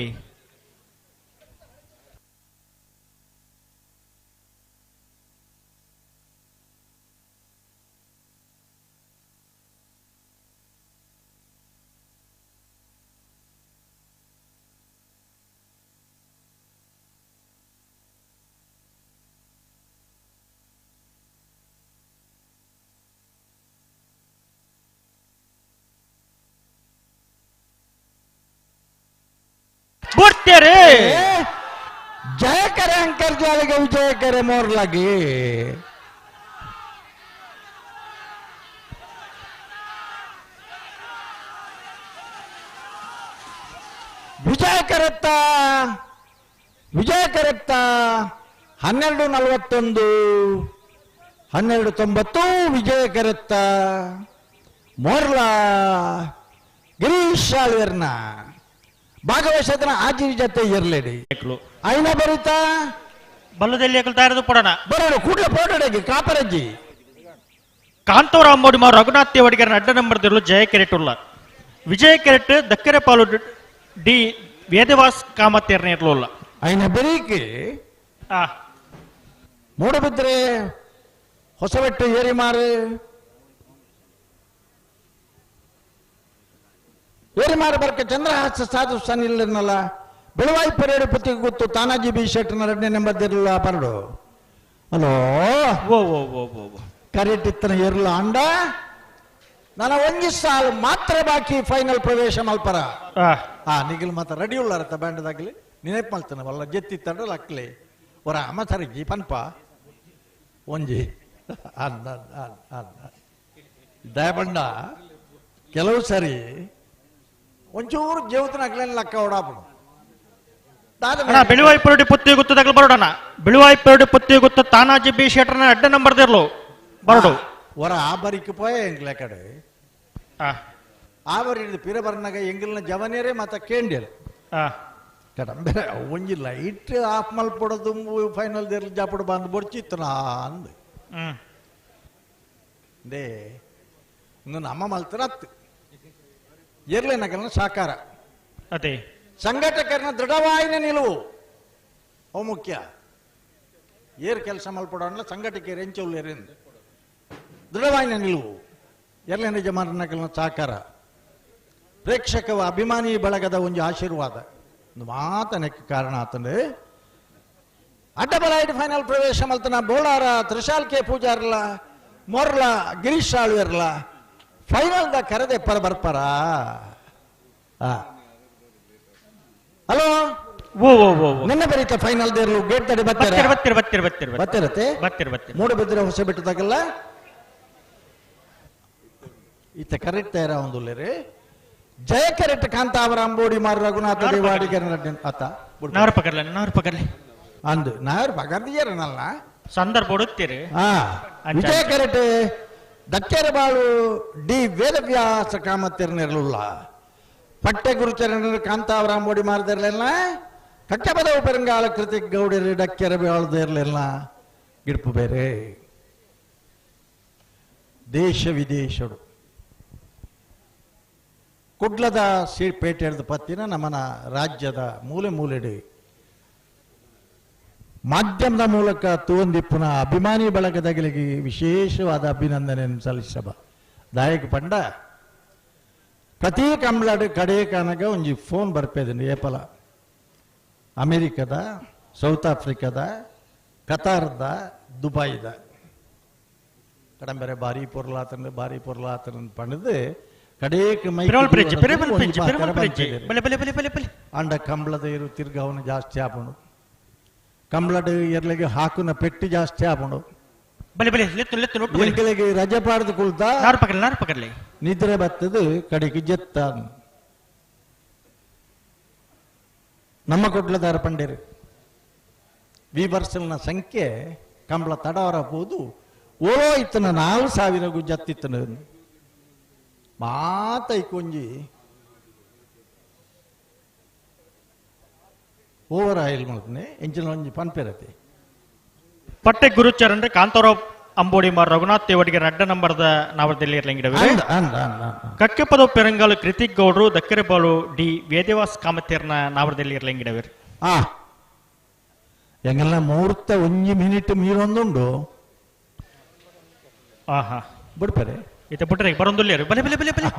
ಬುಡ್ತೇರೆ ಜಯಕರೆ ಅಂತರ್ಜಾಲಿಗೆ ವಿಜಯಕರೆ ಮೋರ್ಲಾಗಿ. ಜಯಕೆರೆತ್ತ 12:41 12:90 ವಿಜಯಕೆರೆತ್ತ ಮೋರ್ಲಾ ಗಿರೀಶ್ ಆಳ್ವೆರ್ನ ಭಾಗವಹಿಸದನ ಆಜಿ ಜೊತೆ ಇರ್ಲೇಡಿ ಐನ ಬರಿತಾ ಬಲ್ಲದಲ್ಲಿ ತಯಾರದು ಪಡೋಣ ಬರೋಣ ಕೂಡಲೇ ಪೋಟಡೆಗೆ ಕಾಪರಜ್ಜಿ ಕಾಂತವರ ಅಂಬೋಡಿಮ ರಘುನಾಥ್ ದೇವಡಿಗರನ ಅಡ್ಡ ನಂಬರ್ ದಿರಲು ಜಯ ಕೆರೆಟ್ ಉಲ್ಲ ವಿಜಯ ಕೆರೆಟ್ ದಕ್ಕರೆ ಪಾಲು ಡಿ ವೇದವಾಸ್ ಕಾಮತ್ತೇರ್ನ ಇರ್ಲುಲ್ಲ ಐನ ಬೆರೀಕೆ ಮೂಡಬಿದ್ರೆ ಹೊಸಬೆಟ್ಟು ಏರಿಮಾರು ಏರಿಮಾರು ಬರ್ಕ ಚಂದ್ರಹಾಸ ಸಾಧು ಸನಿಲ್ಲನಲ್ಲ ಬೆಳವಾಯಿ ಪರೇಡು ಪತಿಗೆ ಗೊತ್ತು ತಾನಾಜಿ ಬಿ ಶೆಟ್ಟನ ಎರಡನೇ ನಂಬರ್ ಇರಲಿಲ್ಲ ಪರಡು ಹಲೋ ಓ ಓ ಓ ಓ ಕರೆಟಿತ್ತನ ಇರಲ ಅಂಡ ನನ್ನ ಒಂಜಿ ಸಾಲು ಮಾತ್ರ ಬಾಕಿ ಫೈನಲ್ ಪ್ರವೇಶ ಮಲ್ಪರ ಆ ನಿಗಿಲ್ ಮಾತ್ರ ರೆಡಿ ಉಳ್ಳಾರತ್ತ ಬ್ಯಾಂಡದಾಗಲಿ ನೆನಪು ಮಲ್ತಾನ ವಲ್ಲ ಜೆತ್ತಿತ್ತಂಡ ಲಕ್ಲಿ ಒರ ಅಮ್ಮ ಸರಿಜಿ ಪನ್ಪ ಒಂಜಿ ಅನ್ನ ಅನ್ನ ದಯಬಂಡ ಕೆಲವು ಸರಿ ಒಂಚೂರು ಜೀವತನ ಅಗ್ಲೇನು ಲಕ್ಕ ಓಡಾಪಡು ಅಣ್ಣ ಬೆಳುವಾಯಿ ಪರಡಿ ಪುತ್ತಿ ಗುತ್ತದಾಗಲು ಬರೋಡಣ ಬೆಳುವಾಯಿ ಪರಡಿ ಪುತ್ತಿ ಗುತ್ತ ತಾನಾಜಿ ಬಿ ಶೆಟ್ಟರ್ನ ಅಡ್ಡ ನಂಬರ್ ದಿರ್ಲು ಬರಡು ಒರ ಆ ಬರಿக்கு போய எங்களை ಕಡೆ ಆ ಬರಿ ಹಿಡಿದು ಪಿರ ಬರ್ನಾಗ ಎಂಗಿಲ್ನ ಜವನೇರೇ ಮತ್ತ ಕೇಂಡಿಯಲ್ ಕಡಂಬೆ ಒಂಜಿ ಲೈಟ್ ಆಫ್ ಮಲ್ಪೊಡದು ಫೈನಲ್ ದೇರ್ಲು ಜಾಪಡು ಬಂದು ಬೊಡ್ಚಿತ್ತು ನಾ ಅಂದು they ಇನ್ನು ನಮ್ಮ ಮಲ್ತರ ಅತ್ತು ಎರ್ಲೇನಗಲ್ನ ಸಾಕಾರ ಅದೇ ಸಂಘಟಕರನ ದೃಢವಾಯಿನ ನಿಲುವು ಅವು ಮುಖ್ಯ ಏರ್ ಕೆಲಸ ಮಲ್ಪಡೋಣ ಸಂಘಟಕರು ಎಂಚೌಲೇರಿಂದ ದೃಢವಾಯಿನ ನಿಲುವು ಎರ್ಲೇನ ಜಮಾನಕಲ್ನ ಸಾಕಾರ ಪ್ರೇಕ್ಷಕ ಅಭಿಮಾನಿ ಬಳಗದ ಒಂದು ಆಶೀರ್ವಾದ ಒಂದು ಮಾತನಕ್ಕೆ ಕಾರಣ ಆತಂದ್ರೆ ಅಡ್ಡಬಲಾಯಿಡ್ ಫೈನಲ್ ಪ್ರವೇಶ ಮಲ್ತನ ಬೋಳಾರ ತ್ರಿಶಾಲ್ ಕೆ ಪೂಜಾರ್ಲ ಮೊರ್ಲ ಗಿರೀಶ್ ಆಳ್ವೆರ್ಲ ಫೈನಲ್ the ಕರೆದೆ ಪರ ಬರ್ಪಾರ ಹಲೋ ಓ ಓ ಓ ನಿನ್ನೆ ಬರೀತ ಫೈನಲ್ ದೇರ್ಲು ಗೇಟ್ ತಡೆ ಬರ್ತಾರೆ ಬರ್ತಿರ ಬರ್ತಿರ ಬರ್ತಿರ ಬರ್ತಿರತ್ತೆ ಬರ್ತಿರ ಬರ್ತಿರ ಮೂಡಬಿದ್ರೆ ಹೊಸ ಬಿಟ್ಟದಾಗಲ್ಲ ಈತ ಕರೆಕ್ಟ್ ತಯಾರ ಒಂದು ಜಯ ಕರೆಕ್ಟ್ ಕಾಂತಾವರ ಅಂಬೋಡಿ ಮಾರು ರಘುನಾಥ ದೇವಾಡಿಗರ ಆತ ನಾರು ಪಕರ್ಲೆ ನಾರು ಪಕರ್ಲೆ ಅಂದು ನಾರು ಪಕರ್ದಿಯರನಲ್ಲ ಸಂದರ್ಭ ಹುಡುಕ್ತೀರಿ ಹಾ ವಿಜಯ ಕರೆಕ್ಟ್ ದಕ್ಕೆರಬಾಳು ಡಿ ವೇದವ್ಯಾಸ ಕಾಮತ್ತಿರನಿರಲಿಲ್ಲ ಪಟ್ಟೆ ಗುರುಚರಣರು ಕಾಂತಾವರ ಅಂಬೋಡಿ ಮಾರದಿರಲಿಲ್ಲ ಕಟ್ಟಪದ ಉಪರಂಗಾಲ ಕೃತಿಕ್ ಗೌಡರು ಡಕ್ಕೆರ ಬಾಳದಿರಲಿಲ್ಲ ಗಿಡ್ಪು ಬೇರೆ ದೇಶ ವಿದೇಶಡು ಕುಡ್ಲದ ಪೇಟೆ ಹಿಡಿದ ಪತ್ತಿನ ನಮ್ಮನ ರಾಜ್ಯದ ಮೂಲೆ ಮೂಲೆಡೆ ಮಾಧ್ಯಮದ ಮೂಲಕ ತೂವಂದಿಪ್ಪುನ ಅಭಿಮಾನಿ ಬಳಗದಗಳಿಗೆ ವಿಶೇಷವಾದ ಅಭಿನಂದನೆಯನ್ನು ಸಲ್ಲಿಸಬ ದಾಯಕ ಪಂಡ ಪ್ರತಿ ಕಂಬ್ಲಾಡು ಕಡೆ ಕಾನಗ ಒಂಜಿ ಫೋನ್ ಬರ್ಪೇದನು ಏಪಲ ಅಮೆರಿಕದ ಸೌತ್ ಆಫ್ರಿಕಾದ ಕತಾರ್ದ ದುಬಾಯ್ದ ಕಡಂಬೆರೆ ಭಾರಿ ಪೊರ್ಲಾತನ ಭಾರಿ ಪೊರ್ಲಾತನ ಪಂಡದು ಕಡೇಕ್ ಮೈ Perol bridge, Perol bridge, Perol bridge. ಬಲೆ, ಬಲೆ, ಬಲೆ, ಬಲೆ, ಬಲೆ. ಅಂಡ ಕಂಬಳದ ಇರು ತಿರ್ಗಾವನು ಜಾಸ್ತಿ ಆಪುಂಡು ಕಂಬಳಡು ಎರ್ಲಿಗೆ ಹಾಕುನ ಪೆಟ್ಟಿ ಜಾಸ್ತಿ ಆಪುಂಡು ಬಲೆ ಬಲೆ ಲೆತ್ತು ಲೆತ್ತು ಲೊಟ್ಟು ಬಲೆ. ಎಂಕಲೆಗೆ ರಜೆ ಪಾಡ್ದು ಕುಳ್ತ ನಾರು ಪಕರ್ಲೆ ನಾರು ಪಕರ್ಲೆ ನಿದ್ರೆ ಬತ್ತದು ಕಡೆಗೆ ಜೆತ್ತ ನಮ್ಮ ಕೊಡ್ಲದಾರ ಪಂಡೇರು ವೀವರ್ಸಲ್ನ ಸಂಖ್ಯೆ ಕಂಬಳ ತಡವರ ಹೋದು ಓಲೋ ಇತ್ತನ 4000 ಗುಜ್ಜತ್ತಿತ್ತನ ಮಾತೈಕೊಂಜಿ ಓವರ್ ಆಯಿಲ್ ಮಲ್ಪನೆ ಎಂಚಿನ ಒಂಜಿ ಪನ್ಪೆರತೆ ಪಟ್ಟೆ ಗುರುಚರಣ್ ಕಾಂತಾರಾವ್ ಅಂಬೋಡಿ ಮಾರ್ ರಘುನಾಥ್ ದೇವಡಿಗೆ ಅಡ್ಡ ನಂಬರ್ದ ನಾವದಲ್ಲಿ ಇರ್ಲಂಗಿಡವೆ ಅಂದ ಅಂದ ಅಂದ ಕಕ್ಕೆಪದ ಪೆರಂಗಾಲು ಕೃತಿಕ್ ಗೌಡ್ರು ದಕ್ಕರೆಬಾಳು ಡಿ ವೇದವಾಸ್ ಕಾಮತೇರ್ನ ನಾವರದಲ್ಲಿ ಇರ್ಲಂಗಿಡವೆ ಆ ಎಂಗೆಲ್ಲ ಮುಹೂರ್ತ ಒಂಜಿ ಮಿನಿಟ್ ಮೀರೊಂದುಂಡು ಆಹಾ ಬಿಡ್ಪರೆ ಇತ್ತ ಬುಟ್ರೆ ಬರೊಂದುಲ್ಲೇರು ಬಲೆ ಬಲೆ ಬಲೆ ಬಲೆ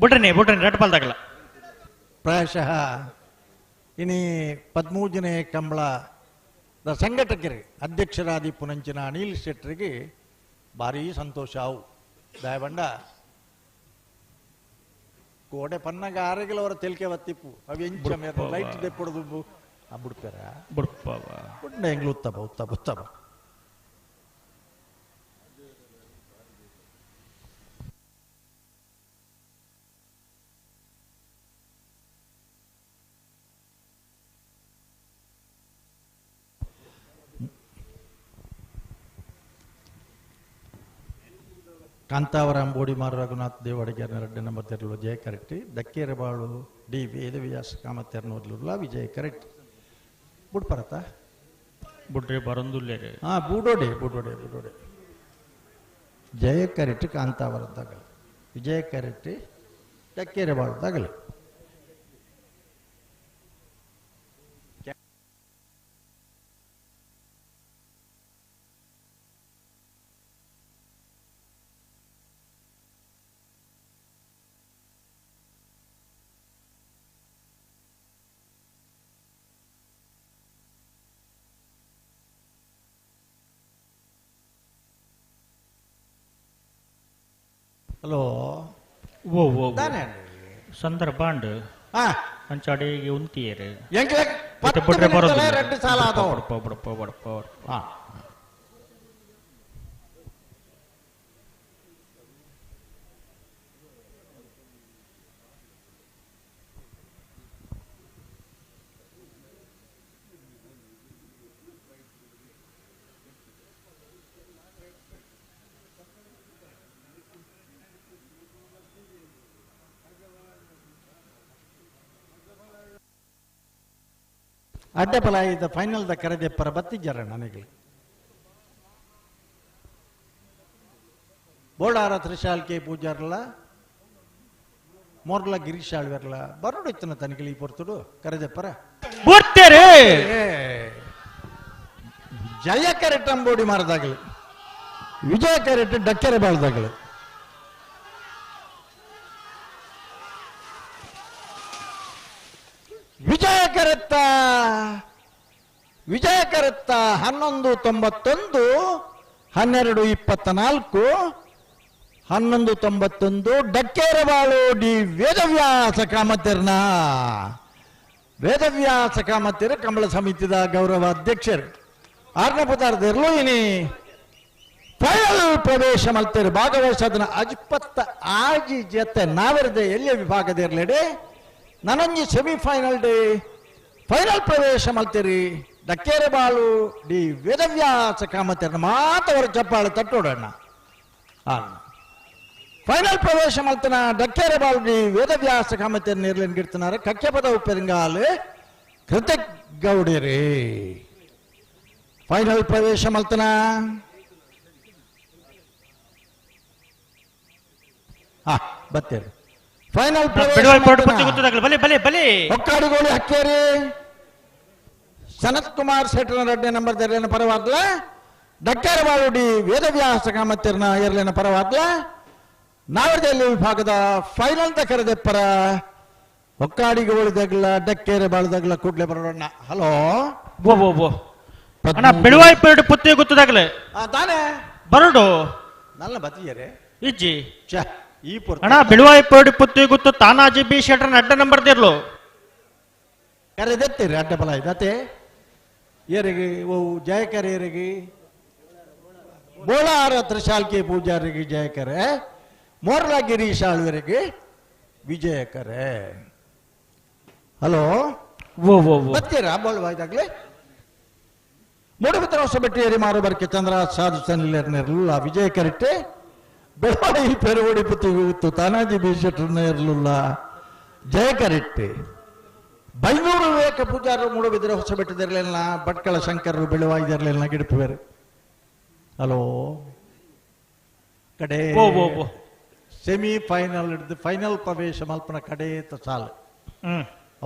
ಬುಡ್ರನೆ ಬುಡ್ರನೆ ರಡ್ ಪಾಲ್ದಾಗಲ್ಲ ಪ್ರಾಯಶಃ ಇನಿ 13ನೇ ಕಂಬಳ ಸಂಘಟಕರಿಗೆ ಅಧ್ಯಕ್ಷರಾದಿ ಪುನಂಚಿನ ಅನಿಲ್ ಶೆಟ್ಟರಿಗೆ ಭಾರೀ ಸಂತೋಷ ಅವು ದಯಬಂಡ ಕೋಡೆ ಪನ್ನಗ ಆರೆಗಲವರ ತೆಲಿಕೆ ಬತ್ತಿಪ್ಪು ಅವು ಎಂಚ ಮೇರೆ ಲೈಟ್ ದೆಪ್ಪೊಡದು ಬಿಡ್ಪಾರ ಬುಡ್ಪವ ಬುಡ್ಡ ಎಂಗ್ಲು ಉತ್ತಮ ಉತ್ತಮ ಉತ್ತಮ ಕಾಂತಾವರ ಅಂಬೋಡಿಮಾರು ರಘುನಾಥ್ ದೇವಡಿಗೆರ್ನ ರಡ್ಡೆ ನಂಬರ್ ತೆರಳು ಜಯ ಕರೆಟ್ಟಿ ದಕ್ಕೇರಬಾಳು ಡಿ ವೇದವ್ಯಾಸ ಕಾಮತ್ತೆರ್ನೂರ್ಲುಲ್ಲ ವಿಜಯ ಕರೆಟ್ಟಿ ಬುಡ್ಪರತ ಬುಡ್ರೆ ಬರೊಂದುಲ್ಲೇರು ಹಾಂ ಬೂಡೋಡೆ ಬೂಡೋಡೆ ಬೂಡೋಡೆ ಜಯ ಕರೆಟ್ಟಿ ಕಾಂತಾವರದ್ದಾಗಲಿ ವಿಜಯ ಕರೆಟ್ಟಿ ದಕ್ಕೇರಬಾಳುದಾಗಲಿ. ಹಲೋ ಓ ಓ ತಾನೇ ಸಂದರ್ಭ ಅಂಡ್ ಅಂಚಾಡಿಗೆ ಉಂತಿಯರು ಎಂಕ್ಲೆ ಇತ್ತೆ ಬುಡ್ರೆ ಬರೋದಿಲ್ಲ. ಎರಡು ಸಾಲ ಆದವು. ಬುಡಪ್ಪ ಬುಡಪ್ಪ ಬುಡಪ್ಪ ಬುಡಪ್ಪ. ಅಡ್ಡಪಲಾಯಿದ ಫೈನಲ್ದ ಕರೆದೆಪ್ಪರ ಬತ್ತಿಜ್ಜರ ನನಗೆ ಬೋಳಾರ ತ್ರಿಶಾಲ್ಕೆ ಪೂಜಾರ್ಲ ಮೋರ್ಲ ಗಿರೀಶಾಳ್ವೆರ್ಲ ಬರೋಡಿತ್ತನ ತನಿಖೆ ಈ ಪೊರ್ತುಡು ಕರೆದೆಪ್ಪರ ಬರ್ತಾರೆ ಜಯ ಕರೆಟ್ ಅಂಬೋಡಿ ಮಾರದಾಗಲಿ ವಿಜಯ ಕರೆಟ್ ಡಕ್ಕೆರೆ ಬಾಳ್ದಾಗಲಿ. ವಿಜಯ ಕರೆತ್ತ ವಿಜಯ ಕರೆತ್ತ 11.91 12.24 11.91 ಡಕ್ಕೇರಬಾಳು ಡಿ ವೇದವ್ಯಾಸ ಕಾಮತಿರ್ನ ವೇದವ್ಯಾಸ ಕಾಮತಿರ್ ಕಂಬಳ ಸಮಿತಿದ ಗೌರವ ಅಧ್ಯಕ್ಷರು ಆರ್ನ ಪದಾರ್ಥಿರ್ಲು ಇನಿ ಫೈನಲ್ ಪ್ರವೇಶ ಮಲ್ತಿರು ಭಾಗವಹಿಸದನ ಅಜ್ಪತ್ತ ಆಜಿ ಜೊತೆ ನಾವಿರದೆ ಎಲ್ಲಿಯ ವಿಭಾಗದಿರ್ಲೆಡೆ ನನೊಂಜಿ ಸೆಮಿಫೈನಲ್ ಡೇ ಫೈನಲ್ ಪ್ರವೇಶ ಮಲ್ತಿರಿ ಡಕ್ಕೇರೆಬಾಳು ಡಿ ವೇದವ್ಯಾಸ ಕಾಮತಿರ್ನ ಮಾತವರ ಚಪ್ಪಾಳೆ ತಟ್ಟೋಡಣ್ಣ. ಫೈನಲ್ ಪ್ರವೇಶ ಮಲ್ತನ ಡಕ್ಕೇರೆಬಾಳು ಡಿ ವೇದವ್ಯಾಸ ಕಾಮತಿರ್ ನೀರ್ಲಿನ್ ಗಿಡ್ತನಾರ ಕಕ್ಕೆಪದ ಉಪ್ಪೆರಿಂಗಾಲು ಕೃತಿಕ್ ಗೌಡಿರಿ ಫೈನಲ್ ಪ್ರವೇಶ ಮಲ್ತನ. ಹಾ ಬತ್ತೇರಿ ಫೈನಲ್ ಬಲೆ ಬಲೆ ಬಲೆ ಹೊಕ್ಕಾಡಿಗೋಳಿ ಹಕ್ಕೇರಿ ಸನತ್ ಕುಮಾರ್ ಶೆಟ್ಟರ್ನ ರಡ್ಡೆ ನಂಬರ್ ತೆರಲಿನ ಪರವಾದ್ಲ ಡಕ್ಕೇರಬಾಳು ಡಿ ವೇದವ್ಯಾಸ ಕಾಮತಿರ್ನ ಎರಲಿನ ಪರವಾದ್ಲ ನಾವರದಲ್ಲಿ ವಿಭಾಗದ ಫೈನಲ್ the ಕರೆದೆಪ್ಪರ ಹೊಕ್ಕಾಡಿಗೋಳಿ ದಗ್ಲ ಡಕ್ಕೇರೆ ಬಾಳುದಗ್ಲ ಕೂಡ್ಲೆ ಬರೋಣ. ಹಲೋ ಓ ಓ ಓ ಅಣ್ಣ ಬೆಳುವಾಯಿ ಪೇಡು ಪುತ್ತಿ ಗೊತ್ತದಾಗಲೇ ತಾನೇ ಬರಡು ನನ್ನ ಬತ್ತಿಯರೇ ಇಜ್ಜಿ ಛ ಈ ಅಣ್ಣ ಬೆಳುವಾಯಿ ಪೇಡು ಪುತ್ತಿ ಗೊತ್ತು ತಾನಾಜಿ ಬಿ ಶೆಟ್ಟರ್ನ ಅಡ್ಡ ನಂಬರ್ ದಿರ್ಲು ಕರೆದೆತ್ತೀರಿ ಅಡ್ಡ ಬಲ ಇದತೆ ಏರಿಗೆ ಓ ಜಯಕರ ಏರಿಗೆ ಬೋಳಾರ ತ್ರಿಶಾಲ್ಕೆ ಪೂಜಾರಿಗೆ ಜಯಕರೆ ಮೋರ್ಲ ಗಿರೀಶ್ ಆಳ್ವರಿಗೆ ವಿಜಯಕರೆ. ಹಲೋ ಓ ಓ ಬತ್ತೀರಾ ಬೋಳ್ವಾ ಇದಾಗ್ಲೇ ಮೂಡುಬಿದ್ರ ಹೊಸಬೆಟ್ಟಿಯರಿ ಮಾರುಬರ್ಕೆ ಚಂದ್ರ ಸಾಧು ಸನ್ನಿಲ್ಲ ವಿಜಯ ಕರೆಟ್ಟೆ ಬೆಳವಾಯಿ ಪೆರುವಡಿ ಪುತ್ತಿಗೆ ತಾನಾಜಿ ಬಿ ಶೆಟ್ಟರ್ನ ಇರಲಿಲ್ಲ ಜಯ ಕರೆಟ್ಟೆ ಬೈನೂರು ವಿವೇಕ ಪೂಜಾರರು ಮೂಡುಬಿದ್ರೆ ಹೊಸಬೆಟ್ಟದಿರಲಿಲ್ಲ ಭಟ್ಕಳ ಶಂಕರರು ಬೆಳುವಾಯಿದಿರಲಿಲ್ಲ ಗಿಡಪುವೇರು. ಹಲೋ ಕಡೆ ಓ ಓ ಓ ಸೆಮಿ ಫೈನಲ್ ಹಿಡಿದು ಫೈನಲ್ ಪ್ರವೇಶ ಮಲ್ಪನ ಕಡೆ ಸಾಲು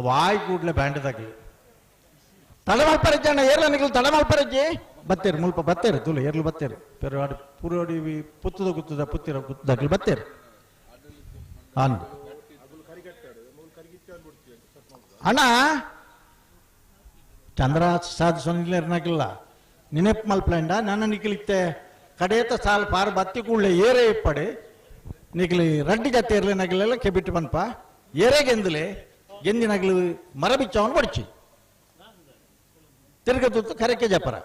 ವಾಯ್ ಕೂಡ್ಲೆ ಬ್ಯಾಂಡ್ದಾಗಲಿ ತಡಮಲ್ಪರಜ್ಜಿ ಅಣ್ಣ ಏರ್ಲ ನಿಗಲು ತಡಮಲ್ಪರಜ್ಜಿ ಬತ್ತೇರು ಮುಲ್ಪ ಬತ್ತೇರು ತುಲು ಏರ್ಲು ಬತ್ತೇರು ಪೆರುವಾಡಿ ಪುರೋಡಿ ಪುತ್ತದ ಗುತ್ತದ ಪುತ್ತಿರ ಗುತ್ತದಾಗಲಿ ಬತ್ತೇರು ಅಂದು ಅಣ್ಣ ಚಂದ್ರ ಸಾಧು ಸೊನ್ನಿಲ್ಲ ನಿನೆಪ್ ಮಲ್ಪ್ಲಂಡ ನನ್ನ ನಿಖಲಿತ್ತೆ ಕಡೇತ ಸಾಲು ಪಾರ್ ಬತ್ತಿ ಕೂಡಲೇ ಏರೇ ಇಪ್ಪಡೆ ನಿಖಲಿ ರಡ್ಡಿ ಜತೆ ಇರಲಿ ನಗಲೆಲ್ಲ ಕೆಬಿಟ್ಟು ಬನ್ಪ ಏರೇ ಗೆಂದಲೆ ಗೆಂದಿ ನಗಲು ಮರ ಬಿಚ್ಚವನು ಬಡಿಚಿ ತಿರುಗತುತ್ತು ಕರೆಕೆ ಜಪರ.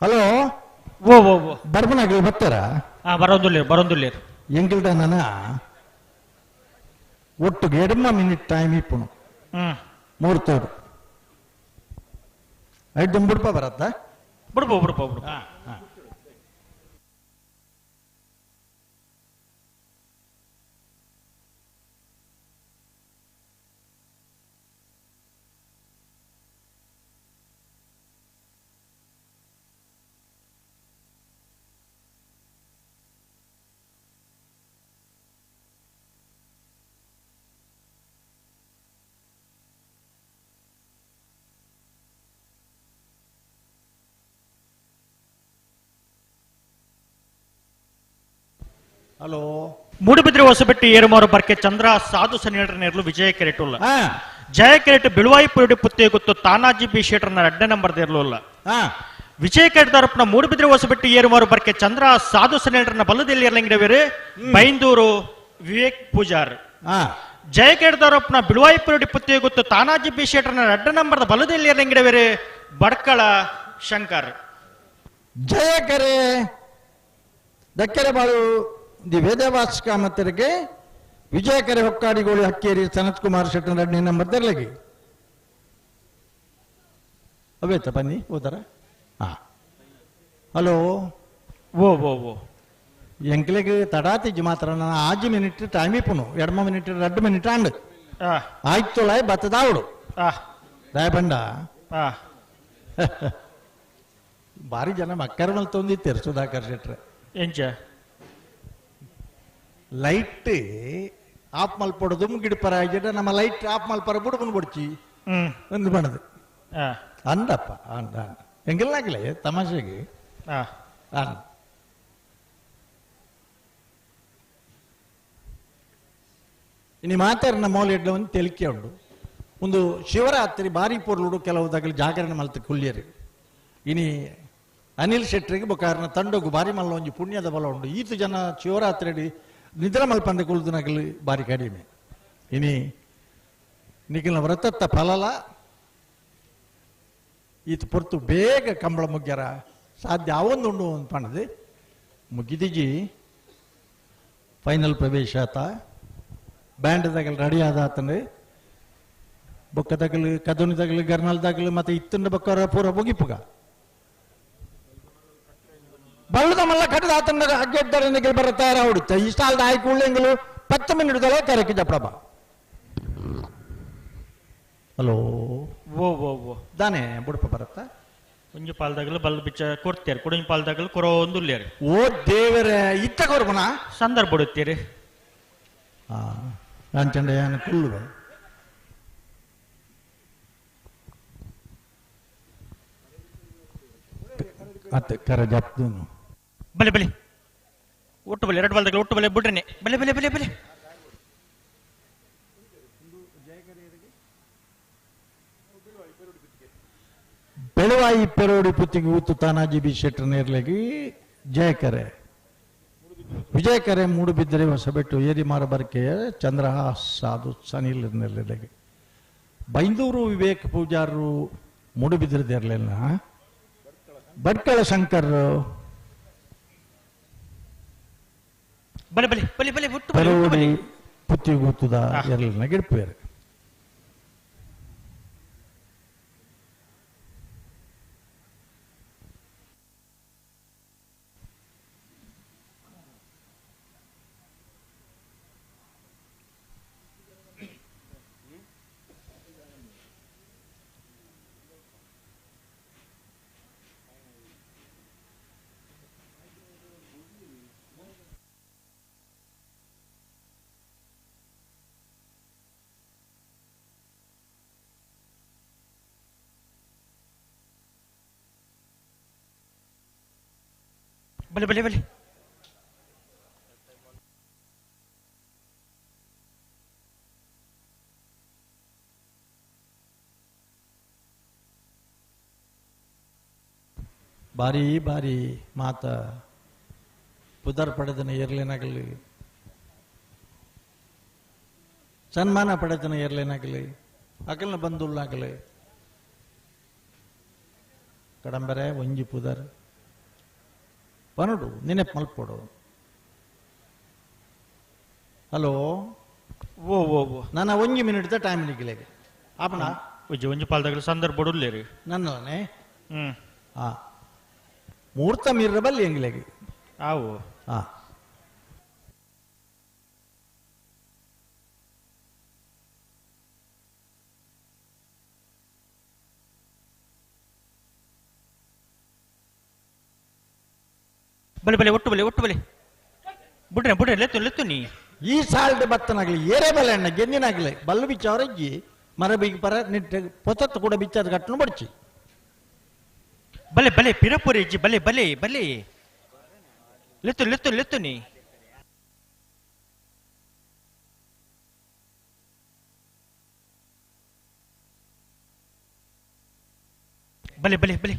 ಹಲೋ ಓ ಓ ಓ ಬರ್ಬನಾಗಲಿ ಬರ್ತಾರಾ? ಹಾ ಬರೋದುಲ್ಲೇರು ಬರೋದುಲ್ಲೇರು ಎಂಗಿಲ್ಡ ನನ್ನ ಒಟ್ಟು ಎಡಮ ಮಿನಿಟ್ ಟೈಮ್ ಇಪ್ಪುನು ಮೂರ್ತೋಡು ಐದು ಬುಡ್ಪ ಬರತ್ತಾ ಬಿಡ್ಬೋ ಬಿಡ್ಬೋ ಬಿಡ್ಬೋ. ಹಲೋ ಮೂಡುಬಿದ್ರೆ ಹೊಸಬೆಟ್ಟಿ ಏರುಮಾರು ಬರ್ಕೆ ಚಂದ್ರ ಸಾಧು ಸನಿಯರ ನೇರ್ಲು ವಿಜಯ ಕೆರೆಟುಲ್ಲ ಜಯ ಕೆರೆಟ್ ಬಿಳುವಾಯಿ ಪುರುಡಿ ಪುತ್ತೆ ಗೊತ್ತು ತಾನಾಜಿ ಬಿ ಶೇಟರ್ನ ಎರಡನೇ ನಂಬರ್ ದೇರ್ಲುಲ್ಲ. ವಿಜಯ ಕೆರೆಟ್ ತರಪ್ನ ಮೂಡುಬಿದ್ರೆ ಹೊಸಬೆಟ್ಟಿ ಏರುಮಾರು ಬರ್ಕೆ ಚಂದ್ರ ಸಾಧು ಸನಿಯರನ ಬಲ್ಲದಲ್ಲಿ ಏರ್ಲಂಗಿಡವೇರು ಬೈಂದೂರು ವಿವೇಕ್ ಪೂಜಾರ್. ಜಯ ಕೆರೆಟ್ ತರಪ್ನ ಬಿಳುವಾಯಿ ಪುರುಡಿ ಪುತ್ತೆ ಗೊತ್ತು ತಾನಾಜಿ ಬಿ ಶೇಟರ್ನ ಎರಡನೇ ನಂಬರ್ದ ಬಲ್ಲದಲ್ಲಿ ಏರ್ಲಂಗಿಡವೇರು ಬಡ್ಕಳ ಶಂಕರ್. ಜಯ ಕೆರೆ ದಕ್ಕೆರೆ ಬಾಳು the Vedavas ಕಾಮತ್ತರಿಗೆ ವಿಜಯಕರೆ ಹೊಕ್ಕಾಡಿಗೋಳಿ ಹಕ್ಕೇರಿ ಸನತ್ ಕುಮಾರ್ ಶೆಟ್ಟರ್ ಎರಡನೇ ನಂಬರ್ ತೆರಲಗಿ ಅವೇತ ಬನ್ನಿ ಹೋದಾರ. ಹಾ ಹಲೋ ಓ ಓ ಓ ಎಂಕ್ಲೆಗ್ ತಡಾತಿಜಿ ಮಾತ್ರ ನಾನು ಆಜಿ ಮಿನಿಟ್ ಟೈಮ್ ಇಪ್ಪುನು ಎಡಮ ಮಿನಿಟ್ ಎರಡು ಮಿನಿಟ್ ಅಂಡ್ ಆಯ್ತೊಳಾಯ್ ಬತ್ತದಾವಡು ದಯಬಂಡ ಭಾರಿ ಜನ ಮಕ್ಕರ ಮೇಲೆ ತೊಂದಿತ್ತೇರು ಸುಧಾಕರ್ ಶೆಟ್ರೆ. ಎಂಚ ಲೈಟ್ ಆಫ್ ಮಲ್ಪೊಡು ಗಿಡಪರ ಆಯ್ಜಿಡ ನಮ್ಮ ಲೈಟ್ ಆಫ್ ಮಲ್ಪರ ಬುಡುಬನ್ ಬುಡ್ಚಿ ಒಂದು ಬಣದು ಅಂದಪ್ಪ ಅಂದ ಎಂಗೆಲ್ಲ ತಮಾಷೆಗೆ ಅಂದ. ಇನ್ನು ಮಾತಾಡಿನ ಮೌಲ್ಯ ಒಂದು ತೆಲಿಕೆ ಉಂಡು ಒಂದು ಶಿವರಾತ್ರಿ ಭಾರಿ ಪೊರ್ಲುಡು ಕೆಲವು ತಗಲಿ ಜಾಗರಣೆ ಮಲ್ತ ಕುಲ್ಯರು. ಇನಿ ಅನಿಲ್ ಶೆಟ್ಟರಿಗೆ ಬೊಕಾರನ ತಂಡಗು ಭಾರಿ ಮಲ್ಲ ಒಂಜಿ ಪುಣ್ಯದ ಬಲ ಉಂಡು. ಈತ ಜನ ಶಿವರಾತ್ರಿ ನಿದ್ರೆ ಮಲ್ಪಂದೆ ಕುಲ್ದುನಗಲು ಭಾರಿ ಕಡಿಮೆ. ಇನಿ ನಿಖಿಲ ವ್ರತತ್ತ ಫಲಲ ಈತ ಪೊರ್ತು ಬೇಗ ಕಂಬಳ ಮುಗ್ಯರ ಸಾಧ್ಯ ಅವೊಂದುಂಡು ಅಂತ ಪಣದು ಮುಗಿದಿಜಿ ಫೈನಲ್ ಪ್ರವೇಶ ಆತ ಬ್ಯಾಂಡ್ ತಗಲು ರೆಡಿ ಆದ ಆತಂದ್ರೆ ಬೊಕ್ಕ ತಗಲು ಕದೋನಿ ತಗಲು ಗರ್ನಾಲ್ ತಗಲು ಮತ್ತೆ ಇತ್ತಂಡ ಬೊಕ್ಕರ ಪೂರ ಮುಗಿಪುಗ ಬಳ್ಳದ ಮಲ್ಲ ಕಟ್ಟದ ಆತನ ಅಗ್ಗೆಡ್ದರೆ ಬರ ತಯಾರ ಹೊಡಿತ ಈ ಸಾಲದ ಆಯ್ಕೊಳ್ಳೆಂಗಲು 10 ಮಿನಿಟ್ ದೊಳೆ ಕರೆಕಿ ಜಪ್ರಭ. ಹಲೋ ಓ ಓ ಓ ದಾನೆ ಬುಡಪ ಬರತ್ತಾ ಒಂಜಿ ಪಾಲ್ದಾಗಲು ಬಲ್ ಬಿಚ್ಚ ಕೊಡ್ತೀರಿ ಕುಡಂಜಿ ಪಾಲ್ದಾಗಲು ಕೊರೋ ಒಂದು ಉಲ್ಲೇರಿ. ಓ ದೇವರೇ ಇತ್ತ ಕೊರ್ಬನ ಸಂದರ್ಭ ಬಿಡುತ್ತೀರಿ. ಹಾ ರಾಂಚಂಡಯ್ಯನ ಕುಳ್ಳುವೆ ಅತ್ತೆ ಕರ ಜಪ್ದುನು ಬಲೆ ಬಲೆ ಒಟ್ಟು ಬಲೆ ಎರಡು ಬಾಲ್ದಾಗಲು ಒಟ್ಟು ಬಲೆ ಬಿಡ್ರಿ ಬಲೆ ಬಲೆ ಬಲೆ ಬಲೆ. ಬೆಳವಾಯಿ ಪೆರೋಡಿ ಪುತ್ತಿಗೆ ಊತು ತಾನಾಜಿ ಬಿ ಶೆಟ್ಟರ್ ನೇರ್ಲಗಿ ಜಯಕರೆ ವಿಜಯಕರೆ ಮೂಡುಬಿದ್ದರೆ ಹೊಸಬೆಟ್ಟು ಏರಿಮಾರ ಬರ್ಕೆಯ ಚಂದ್ರಹಾಸ್ ಸಾಧು ಸನಿಲ್ ನೆರ್ಲಗಿ ಬೈಂದೂರು ವಿವೇಕ್ ಪೂಜಾರರು ಮೂಡುಬಿದ್ರದಿರಲಿಲ್ಲ ಭಟ್ಕಳ ಶಂಕರ್ ಬಲೆ ಬಲೆ ಬಲೆ ಬಲೆ ಒಟ್ಟು ಪೆರೋಡಿ ಪುತ್ತಿಗೂತುದ ಎರಲಿನ ಗಿಡ್ಪೇರು. ಬಲೆ ಬಲೆ ಬಲೆ ಬಾರಿ ಬಾರಿ ಮಾತ ಪುದರ್ ಪಡೆದನ ಏರ್ಲೇನಾಗಲಿ ಸನ್ಮಾನ ಪಡೆದನ ಏರ್ಲೇನಾಗಲಿ ಅಕಲ್ನ ಬಂದುಲ್ಲಾಗಲಿ ಕಡಂಬರೆ ಒಂಜಿ ಪುದರ್ ಪನಡು ನೆನಪು ಮಲ್ಪೊಡು. ಹಲೋ ಓ ಓ ಓ ನನ್ನ ಒಂಜಿ ಮಿನಿಟ್ the time ನಿಗ್ಲೇಗೆ ಆಪಣ ಒಂಜಿ ಒಂಜಿ ಪಾಲ್ದಾಗಲು ಸಂದರ್ಭ ಉಲ್ಲೇರಿ ನನ್ನನೆ ಹ್ಮ್ ಆ ಮೂರ್ತ ಮೀರ್ರ ಬಲ್ಲಿ ಎಂಗ್ಲೇಗೆ ಆವು ಆ ಬಲೆ ಬಲೆ ಒಟ್ಟು ಬಲೆ ಒಟ್ಟು ಬಲೆ ಬುಡ್ರೆ ಬುಡ್ರೆ ಲೆತ್ತು ಲೆತ್ತು ನೀ ಈ ಸಾಲ್ಡ್ ಬತ್ತನಾಗ್ಲಿ ಏರೇ ಬಲೆ ಅಣ್ಣ ಗೆಂದಿನಾಗ್ಲಿ ಬಲ್ಲು ಬಿಚ್ಚವರಜ್ಜಿ ಮರ ಬೀಗ ಪರ ನಿಟ್ಟ ಪೊತತ್ತು ಕೂಡ ಬಿಚ್ಚಾದ ಕಟ್ಟನು ಬಡ್ಚಿ ಬಲೆ ಬಲೆ ಪಿರಪುರಿ ಅಜ್ಜಿ ಬಲೆ ಬಲೆ ಬಲೆ ಲೆತ್ತು ಲೆತ್ತು ಲೆತ್ತು ನೀ ಬಲೆ ಬಲೆ ಬಲೆ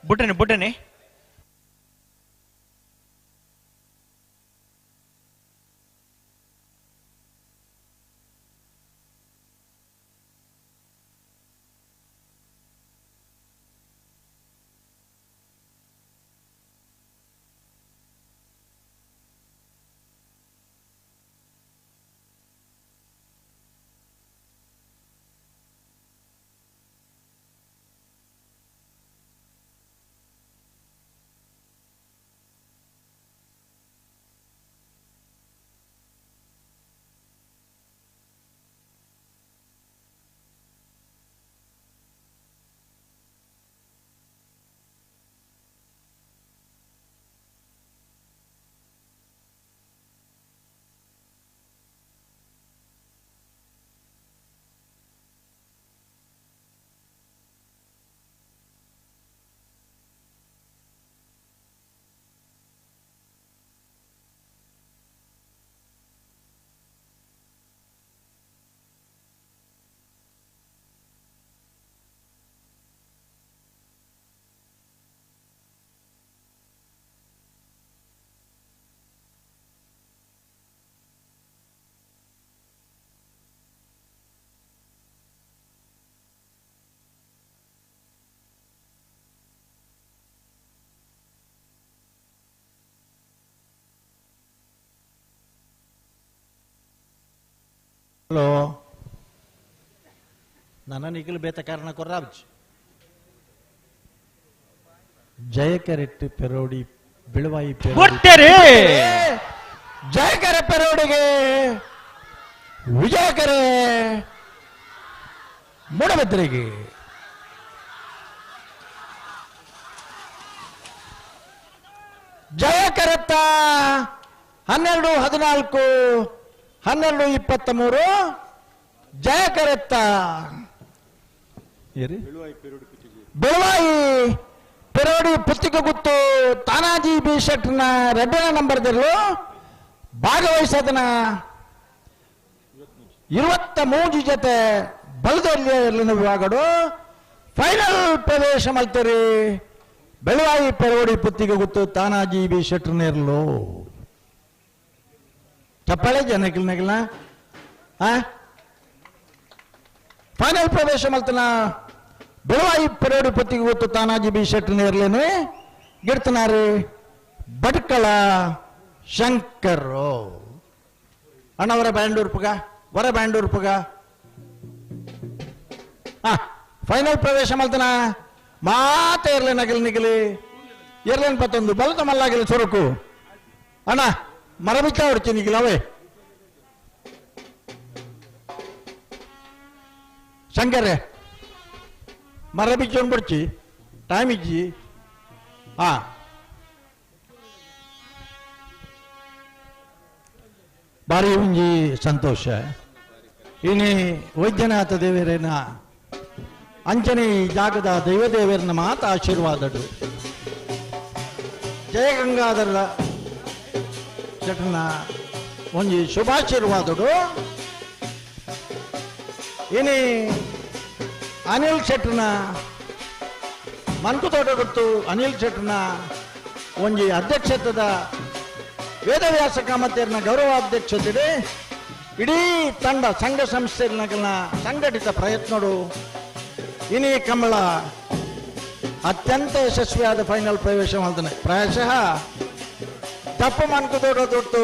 ಬುಡ್ಡನೆ ಬುಡ್ಡನೆ ಹಲೋ ನನ್ನ ನಿಖಿಲ್ ಬೇತ ಕಾರಣ ಕೊರ್ರಾಬ್ಜಿ ಜಯಕರೆಟ್ಟು ಪೆರೋಡಿ ಬಿಳುವಾಯಿ ಪೆರೋಡಿ ಕೊಡ್ತೇರಿ. ಜಯಕರ ಪೆರೋಡಿಗೆ ವಿಜಯಕರೆ ಮೂಡಬಿದ್ರಿಗೆ ಜಯಕರತ್ತ 12 14 12 23 ಜಯಕರತ್ತ ಬೆಳವಾಯಿ ಪೆರೋಡಿ ಪುತ್ತಿಗೆ ಗುತ್ತು ತಾನಾಜಿ ಬಿ ಶೆಟ್ನ ರೆಡ್ಡನ ನಂಬರ್ದಲ್ಲೂ ಭಾಗವಹಿಸದನ 23 ಜೊತೆ ಬಲದಲ್ಲಿನ ವಿಭಾಗಡು ಫೈನಲ್ ಪ್ರವೇಶ ಮಲ್ತರಿ ಬೆಳವಾಯಿ ಪೆರೋಡಿ ಪುತ್ತಿಗೆ ಗುತ್ತು ತಾನಾಜಿ ಬಿ ಶೆಟ್ರನೇರ್ಲು ಚಪ್ಪಾಳೆ ಜನಕಿಲ್ನಗಿಲ್ಲ ಫೈನಲ್ ಪ್ರವೇಶ ಮಲ್ತನ ಬೆಳವಾಯಿ ಪೆರೋಡಿ ಪುತ್ತಿಗೆ ಗೊತ್ತು ತಾನಾಜಿ ಬಿ ಶೆಟ್ರನೇರ್ಲೇನೆ ಗಿಡ್ತನಾರಿ ಬಡ್ಕಳ ಶಂಕರು ಅಣ್ಣವರ ಬ್ಯಾಂಡೂರ್ಪುಗ ವರ ಬ್ಯಾಂಡೂರ್ಪುಗ ಫೈನಲ್ ಪ್ರವೇಶ ಮಲ್ತನ ಮಾತ ಇರ್ಲೇನ ಅಗಲಿ ನಿಗಲಿ ಇರ್ಲೇನ್ ಪತ್ತೊಂದು ಬಲತ ಮಲ್ಲಾಗಿಲ್ಲ ಸೊರಕು ಅಣ್ಣ ಮರ ಬಿಚ್ಚ ಹೊಡ್ತೀನಿ ನಿಗಿಲ ಅವೇ ಶಂಕರೇ ಮರ ಬಿಚ್ಚೊಂಡು ಬಿಡ್ಚಿ ಟೈಮ್ ಇಜ್ಜಿ ಹಾ ಭಾರಿ ಒಂಜಿ ಸಂತೋಷ ಇನಿ ವೈದ್ಯನಾಥ ದೇವರೇನ ಅಂಚನೆ ಈ ಜಾಗದ ದೈವದೇವರನ ಮಾತ ಆಶೀರ್ವಾದಡು ಜಯಗಂಗಾಧರ ಶೆಟ್ಟನ ಒಂಜಿ ಶುಭಾಶೀರ್ವಾದಡು ಇನಿ ಅನಿಲ್ ಶೆಟ್ಟನ ಮನ್ಕುತೋಟ ಗೊತ್ತು ಅನಿಲ್ ಶೆಟ್ಟನ ಒಂಜಿ ಅಧ್ಯಕ್ಷತ್ವದ ವೇದವ್ಯಾಸ ಕಾಮತಿಯರ್ನ ಗೌರವಾಧ್ಯಕ್ಷತೆ ಇಡೀ ತಂಡ ಸಂಘ ಸಂಸ್ಥೆಗಳ ಸಂಘಟಿತ ಪ್ರಯತ್ನಡು ಇನಿ ಕಮಲ ಅತ್ಯಂತ ಯಶಸ್ವಿಯಾದ ಫೈನಲ್ ಪ್ರವೇಶ ಮಾಡ್ತಾನೆ. ಪ್ರಾಯಶಃ ತಪ್ಪು ಮನ್ಕುತೋಟ ತೊಟ್ಟು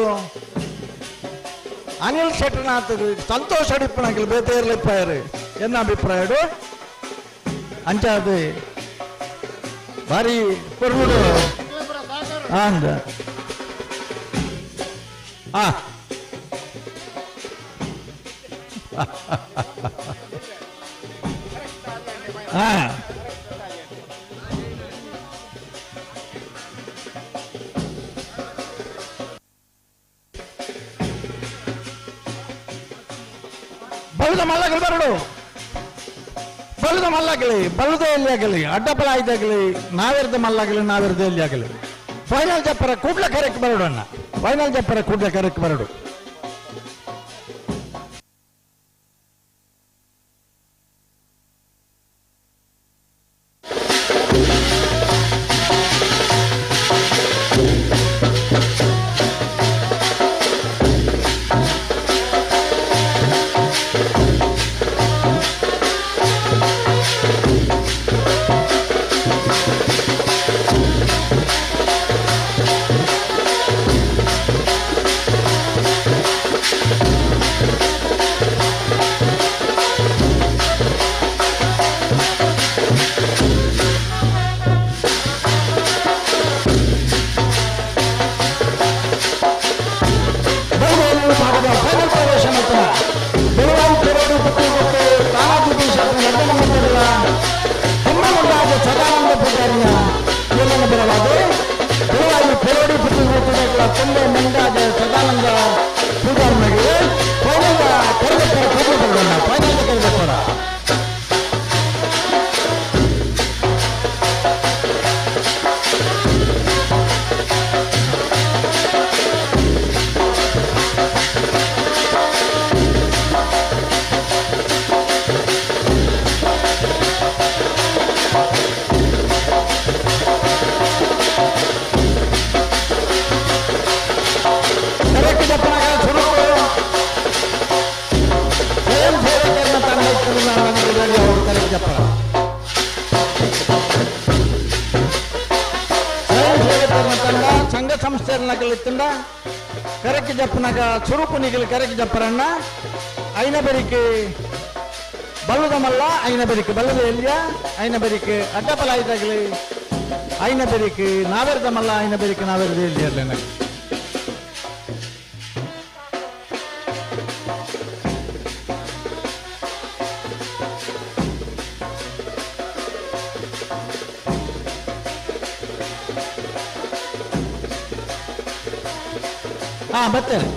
ಅನಿಲ್ ಶೆಟ್ಟನಾಥ್ ಸಂತೋಷ ಅಡಿಪ್ಪನಾಗಲಿ ಬೇತೆ ಇರಲಿಪ್ಪಾಯರು ಎನ್ನ ಅಭಿಪ್ರಾಯಡು ಅಂಚಾದ ಭಾರಿ ಪೊರ್ಲುಡು ಅಂದ ಆ ಆ ಬಲದ ಮಲ್ಲಗಲು ಬರಡು ಬಲದ ಮಲ್ಲಾಗಲಿ ಬಲದ ಎಲ್ಲಿ ಆಗಲಿ ಅಡ್ಡಬಲ ಆಯ್ದಾಗಲಿ ನಾವಿರದ ಮಲ್ಲಾಗಲಿ ನಾವಿರದ ಎಲ್ಲಿ ಆಗಲಿ ಫೈನಲ್ ಜಪ್ಪರ ಕೂಡ್ಲ ಕರೆಕ್ಟ್ ಬರಡು ಅಣ್ಣ ಫೈನಲ್ ಜಪ್ಪರ ಕೂಡ್ಲ ಕರೆಕ್ಟ್ ಬರಡು ಸಂಘ ಸಂಸ್ಥೆಯನ್ನ ಕರೆಕ್ ಜಪ್ಪನಾಗ ಸುರುಪು ನಿಗಲು ಕರೆಕ್ ಜಪ್ಪರಣ್ಣ ಐನ ಬೆರಿಕೆ ಬಲ್ಲದ ಮಲ್ಲ ಐನ ಬೆರಿಕೆ ಬಲ್ಲದ ಎಲ್ಲಿಯ ಐನ ಬೆರಿಕೆ ಅಡ್ಡಬಲ ಆಯ್ತಾಗಲಿ ಐನ ಬೆರಿಕೆ ನಾವೆರದ ಮಲ್ಲ ಐನ ಬೆರಿಕೆ ನಾವೆರದ ಎಲ್ಲಿಯಲ್ಲ ನನಗೆ ಹಾ ಬರ್ತಾರೆ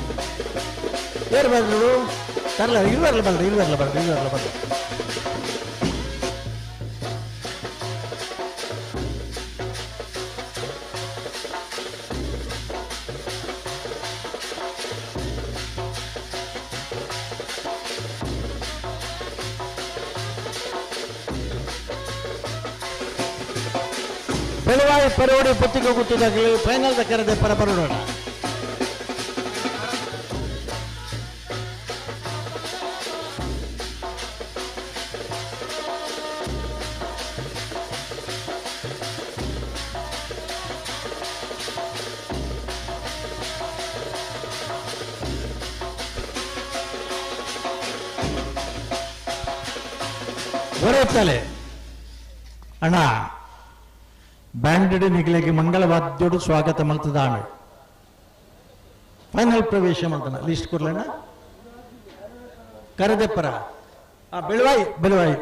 ಏರು ಬರ್ರು ತರಲ ಇರುವರ್ಲ ಬಲ್ರಿ ಇರುವರ್ಲ ಬರ್ರಿ ಇರುವರ್ಲ ಬರ್ರಿ ಬೆಳವಾಯಿ ಪರೋಡಿ ಪತ್ತಿಗೆ ಗೊತ್ತಿದ್ದಾಗಲಿ ಫೈನಲ್ ಕರೆದೆ ಪರ ಬರೋಣ ಬರುತ್ತಲೆ ಅಣ್ಣ ಬ್ಯಾಂಡೆಡ್ ನಿಗಲಿಗೆ ಮಂಗಳವಾದ್ಯೋಡು ಸ್ವಾಗತ ಮಲ್ತದಾಣ ಫೈನಲ್ ಪ್ರವೇಶ ಮಲ್ತನ ಲಿಸ್ಟ್ ಕೊಡ್ಲಣ್ಣ ಕರೆದೆಪ್ಪರ ಆ ಬೆಳವಾಯಿ ಬೆಳವಾಯಿ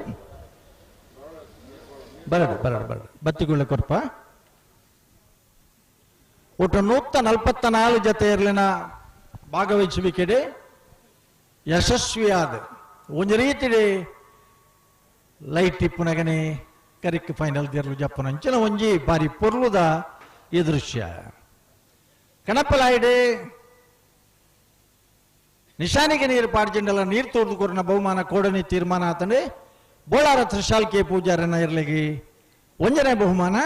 ಬರಡು ಬರಡು ಬರಡು ಬತ್ತಿಗುಳ್ಳ ಕೊರ್ಪ ಒಟ್ಟು 144 ಜೊತೆ ಇರಲಿನ ಭಾಗವಹಿಸುವಿಕೆಡೆ ಯಶಸ್ವಿಯಾದ ಒಂದು ರೀತಿಡೆ ಲೈಟ್ ಟಿಪ್ಪುನಗನೆ ಕರಿಕ್ ಫೈನಲ್ ದೇರ್ಲು ಜಪ್ಪುನಂಚಿನ ಒಂಜಿ ಬಾರಿ ಪೊರ್ಲುದ ಈ ದೃಶ್ಯ ಕಣಪಲಾಯಿಡೆ ನಿಶಾನಿಗೆ ನೀರು ಪಾಡ್ಜಿಂಡಲ ನೀರು ತೋರ್ದು ಕೊರನ ಬಹುಮಾನ ಕೋಡನಿ ತೀರ್ಮಾನ ಆತಂಡೆ ಬೋಳಾರ ತ್ರಿಶಾಲ್ ಕೆ ಪೂಜಾರನ ಇರ್ಲಿಗಿ ಒಂಜನೇ ಬಹುಮಾನ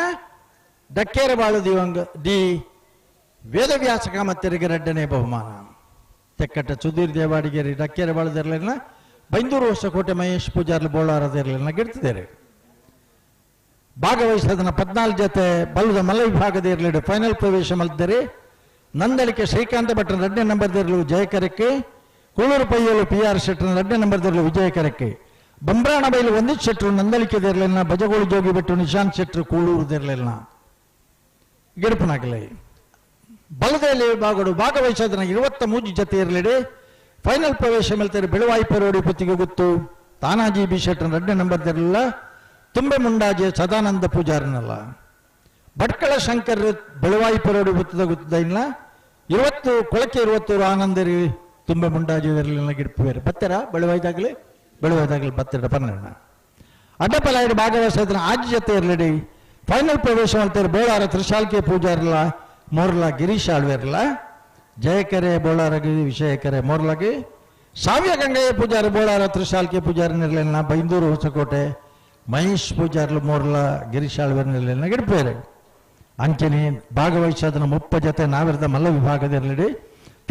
ಡಕ್ಕೇರ ಬಾಳು ದಿವಂಗ ಡಿ ವೇದವ್ಯಾಸ ಕಾಮತ್ತರಿಗೆ ಎರಡನೇ ಬಹುಮಾನ ತೆಕ್ಕಟ್ಟ ಸುಧೀರ್ ದೇವಾಡಿಗೇರಿ ಡಕ್ಕೇರ ಬಾಳುದಿರ್ಲಿಲ್ಲ ಬೈಂದೂರು ಹೊಸಕೋಟೆ ಮಹೇಶ್ ಪೂಜಾರ್ಲು ಬೋಳಾರದಿರ್ಲಿಲ್ಲ ಗೆಡ್ತಿದ್ದಾರೆ ಭಾಗವಹಿಸದನ 14 ಜೊತೆ ಬಲ್ಲದ ಮಲ್ಲ ವಿಭಾಗದ ಇರಲಿ ಫೈನಲ್ ಪ್ರವೇಶ ಮಲ್ತಿದ್ದಾರೆ. ನಂದಳಿಕೆ ಶ್ರೀಕಾಂತ ಭಟ್ರ ಎರಡನೇ ನಂಬರ್ ಇರಲು ಜಯಕರಕ್ಕೆ, ಕೂಳೂರು ಪೈಯಲು ಪಿ ಆರ್ ಶೆಟ್ಟರ್ ರಡ್ಡನೇ ನಂಬರ್ ದೇರ್ಲು ವಿಜಯ ಕರಕ್ಕೆ ಬಂಬ್ರಾಣ ಬೈಲು ಒಂದಿತ್ ಶೆಟ್ಟರು ನಂದಳಿಕೆ ದೇರ್ಲೆಲ್ನ ಬಜಗೋಳಿ ಜೋಗಿ ಬೆಟ್ಟು ನಿಶಾಂತ್ ಶೆಟ್ಟರು ಕೂಳೂರು ದೇರ್ಲೆಲ್ನ ಗಿಡಪನಾಗಲೇ ಬಲದಲ್ಲಿ ಬಾಗೋಡು ಭಾಗವಹಿಸೋದನ್ನ 23 ಜತೆ ಇರಲಿಡೆ ಫೈನಲ್ ಪ್ರವೇಶ ಮೇಲ್ತಾರೆ ಬೆಳವಾಯಿ ಪರೋಡಿ ಪುತ್ತಿಗೆ ಗೊತ್ತು ತಾನಾಜಿ ಬಿ ಶೆಟ್ಟರ್ ರಡ್ಡನೇ ನಂಬರ್ ದೇರ್ಲಿಲ್ಲ ತುಂಬೆ ಮುಂಡಾಜೆ ಸದಾನಂದ ಪೂಜಾರನಲ್ಲ ಭಟ್ಕಳ ಶಂಕರ್ ಬೆಳವಾಯಿ ಪರೋಡಿ ಬುತ್ತದ ಗೊತ್ತದ ಇಲ್ಲ 20 ಕೊಳಕೆ 20 ಆನಂದರಿ ತುಂಬೆ ಮುಂಡಾಜೆ ಇರಲಿಲ್ಲ ಗಿಡಪುವೇರು ಬತ್ತರ ಬೆಳವಾಯ್ದಾಗಲಿ ಬೆಳವಾಯ್ದಾಗಲಿ ಬತ್ತರ ಪನ್ನೆರಡ ಅಡ್ಡಪಲಾಯಡು ಭಾಗವಹಿಸೋದನ್ನ ಆಜಿ ಜತೆ ಇರಲಿಡಿ ಫೈನಲ್ ಪ್ರವೇಶ ಮಾಡ್ತಾರೆ ಬೋಳಾರ ತ್ರಿಶಾಲ್ಕೆ ಪೂಜಾರಲ್ಲ ಮೋರ್ಲಾ ಗಿರೀಶ್ ಆಳ್ವೇರ್ಲ ಜಯಕರೆ ಬೋಳಾರಗಿ ವಿಷಯಕರೆ ಮೋರ್ಲಾಗಿ ಸಾವ್ಯ ಗಂಗಯ್ಯ ಪೂಜಾರಿ ಬೋಳಾರ ತ್ರಿಶಾಲ್ಕೆ ಪೂಜಾರಿ ನಿರ್ಲಿಲ್ಲ ಬೈಂದೂರು ಹೊಸಕೋಟೆ ಮಹೇಶ್ ಪೂಜಾರ್ಲು ಮೋರ್ಲಾ ಗಿರೀಶ್ ಆಳ್ವೇರ್ ನಿರ್ಲಿಲ್ಲ ಗಿಡಪೇರೆ ಅಂಚನೆ ಭಾಗವಹಿಸೋದನ್ನ 30 ಜತೆ ನಾವಿರದ ಮಲ್ಲ ವಿಭಾಗದಿರಲಿಡಿ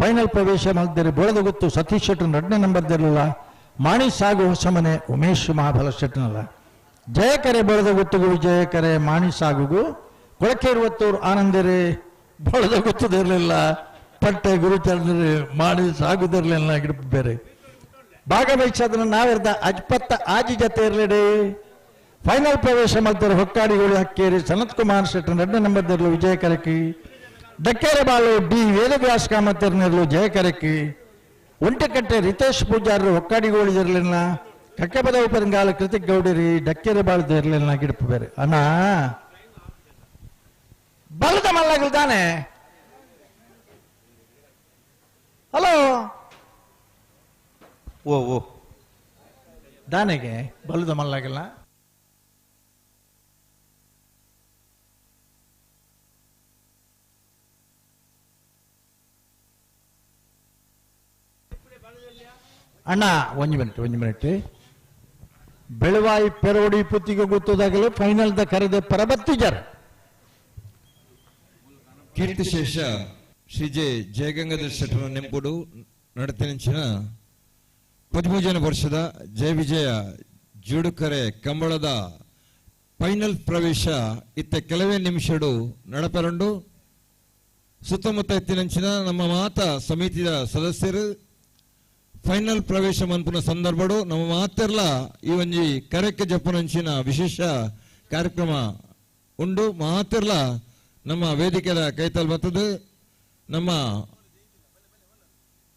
ಫೈನಲ್ ಪ್ರವೇಶ ಮಾಡಿದರೆ ಬೋಳದ ಗೊತ್ತು ಸತೀಶ್ ಶೆಟ್ಟರ್ 2ನೇ ನಂಬರ್ ಇರಲಿಲ್ಲ ಮಾಣಿ ಸಾಗು ಹೊಸಮನೆ ಉಮೇಶ್ ಮಹಾಬಲ ಶೆಟ್ಟನಲ್ಲ ಜಯಕರೆ ಬೋಳದ ಗುತ್ತುಗು ವಿಜಯಕರೆ ಮಾಣಿ ಸಾಗುಗು ಕೊಳಕೆ 20 ಆನಂದರೆ ಬೋಳದ ಗೊತ್ತದಿರಲಿಲ್ಲ ಪಟ್ಟೆ ಗುರುಚರಣರು ಮಾಡಿ ಸಾಗುದಿರಲಿಲ್ಲ ಗಿಡ ಬೇರೆ ಭಾಗವಹಿಸೋದನ್ನ ನಾವಿರ್ದ ಅಜ್ಪತ್ತ ಆಜಿ ಜತೆ ಇರಲಿಡಿ ಫೈನಲ್ ಪ್ರವೇಶ ಮಾಡ್ತಾರೆ ಹೊಕ್ಕಾಡಿಗೋಳಿ ಹಕ್ಕೇರಿ ಸನತ್ ಕುಮಾರ್ ಶೆಟ್ಟರ್ 2ನೇ ನಂಬರ್ ಇರಲು ವಿಜಯ ಕರಕಿ ಡಕ್ಕೇರೆ ಬಾಳು ಡಿ ವೇದವ್ಯಾಸ ಕಾಮತ್ತರ್ನಿರಲು ಜಯ ಕರಕಿ ಒಂಟೆಕಟ್ಟೆ ರಿತೇಶ್ ಪೂಜಾರರು ಹೊಕ್ಕಾಡಿಗೋಳಿ ಇರಲಿಲ್ಲ ಕಕ್ಕೆಪದ ಉಪರಂಗಾಲ ಕೃತಿಕ್ ಗೌಡರಿ ಡಕ್ಕೇರೆ ಬಾಳದ ಇರಲಿಲ್ಲ ಗಿಡಪು ಬೇರೆ ಅಣ್ಣ ಬಲದ ಮಲ್ಲಗಲ್ದಾನೆ ಹಲೋ ಓ ಓ ದಾನೆಗೆ ಬಲದ ಮಲ್ಲಾಗಲ್ಲ ಅಣ್ಣ ಒಂದು ಮಿನಿಟ್ ಒಂದು ಮಿನಿಟ್ ಬೆಳವಾಯಿ ಪೆರೋಡಿ ಪುತ್ತಿಗೆ ಗೊತ್ತದಾಗಲೇ ಫೈನಲ್ the ಕರೆದೆ ಪರಬತ್ತಿಜರ್ ಕೀರ್ತಿಶೇಷ ಶ್ರೀ ಜೆ ಜಯಗಂಗಾಧರ್ ಶೆಟ್ಟರ ನೆಂಪುಡು ನಡತಿನಂಚಿನ 13ನೇ ವರ್ಷದ ಜಯ ವಿಜಯ ಜೋಡುಕರೆ ಕಂಬಳದ ಫೈನಲ್ ಪ್ರವೇಶ ಇತ್ತ ಕೆಲವೇ ನಿಮಿಷಡು ನಡಪರಂಡು ಸುತ್ತಮುತ್ತ ಎತ್ತಿನಂಚಿನ ನಮ್ಮ ಮಾತಾ ಸಮಿತಿಯ ಸದಸ್ಯರು ಫೈನಲ್ ಪ್ರವೇಶ ಮನ್ಪುನ ಸಂದರ್ಭಡು ನಮ್ಮ ಮಾತೆರ್ಲ ಈ ಒಂಜಿ ಕರೆಕ್ಕೆ ಜಪ್ಪುನಂಚಿನ ವಿಶೇಷ ಕಾರ್ಯಕ್ರಮ ಉಂಡು. ಮಾತೆರ್ಲ ನಮ್ಮ ವೇದಿಕೆಯ ಕೈತಲ್ ಬರ್ತದೆ. ನಮ್ಮ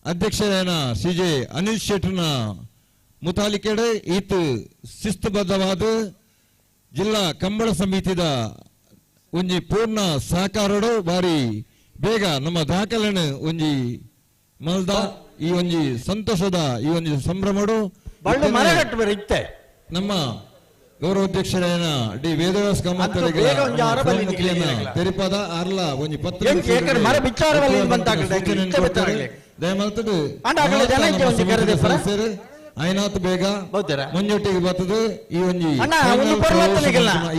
ಅಧ್ಯಕ್ಷರಾದ ಸಿ ಜೆ ಅನಿಲ್ ಶೆಟ್ಟರ್ನ ಮುತಾಲಿಕೆಡೆ ಈತು ಶಿಸ್ತುಬದ್ಧವಾದ ಜಿಲ್ಲಾ ಕಂಬಳ ಸಮಿತಿದ ಒಂಜಿ ಪೂರ್ಣ ಸಹಕಾರಡು ಬಾರಿ ಬೇಗ ನಮ್ಮ ದಾಖಲೆಯನ್ನು ಒಂಜಿ ಮಲ್ದ ಈ ಒಂಜಿ ಸಂತೋಷದ ಈ ಒಂಜಿ ಸಂಭ್ರಮಡು ನಮ್ಮ ಗೌರವಾಧ್ಯಕ್ಷರಾದ ಡಿ ವೇದವ್ಯಾಸ ಕಾಮತ್ ತೆರಿಪಾದ ಆರ್ಲ ಒಂಜಿ ಪತ್ರ ದಯಮಾಲ್ತದು ಐನಾತ್ ಬೇಗ ಮುಂಜೊಟ್ಟಿಗೆ ಬರ್ತದೆ ಈ ಒಂಜಿ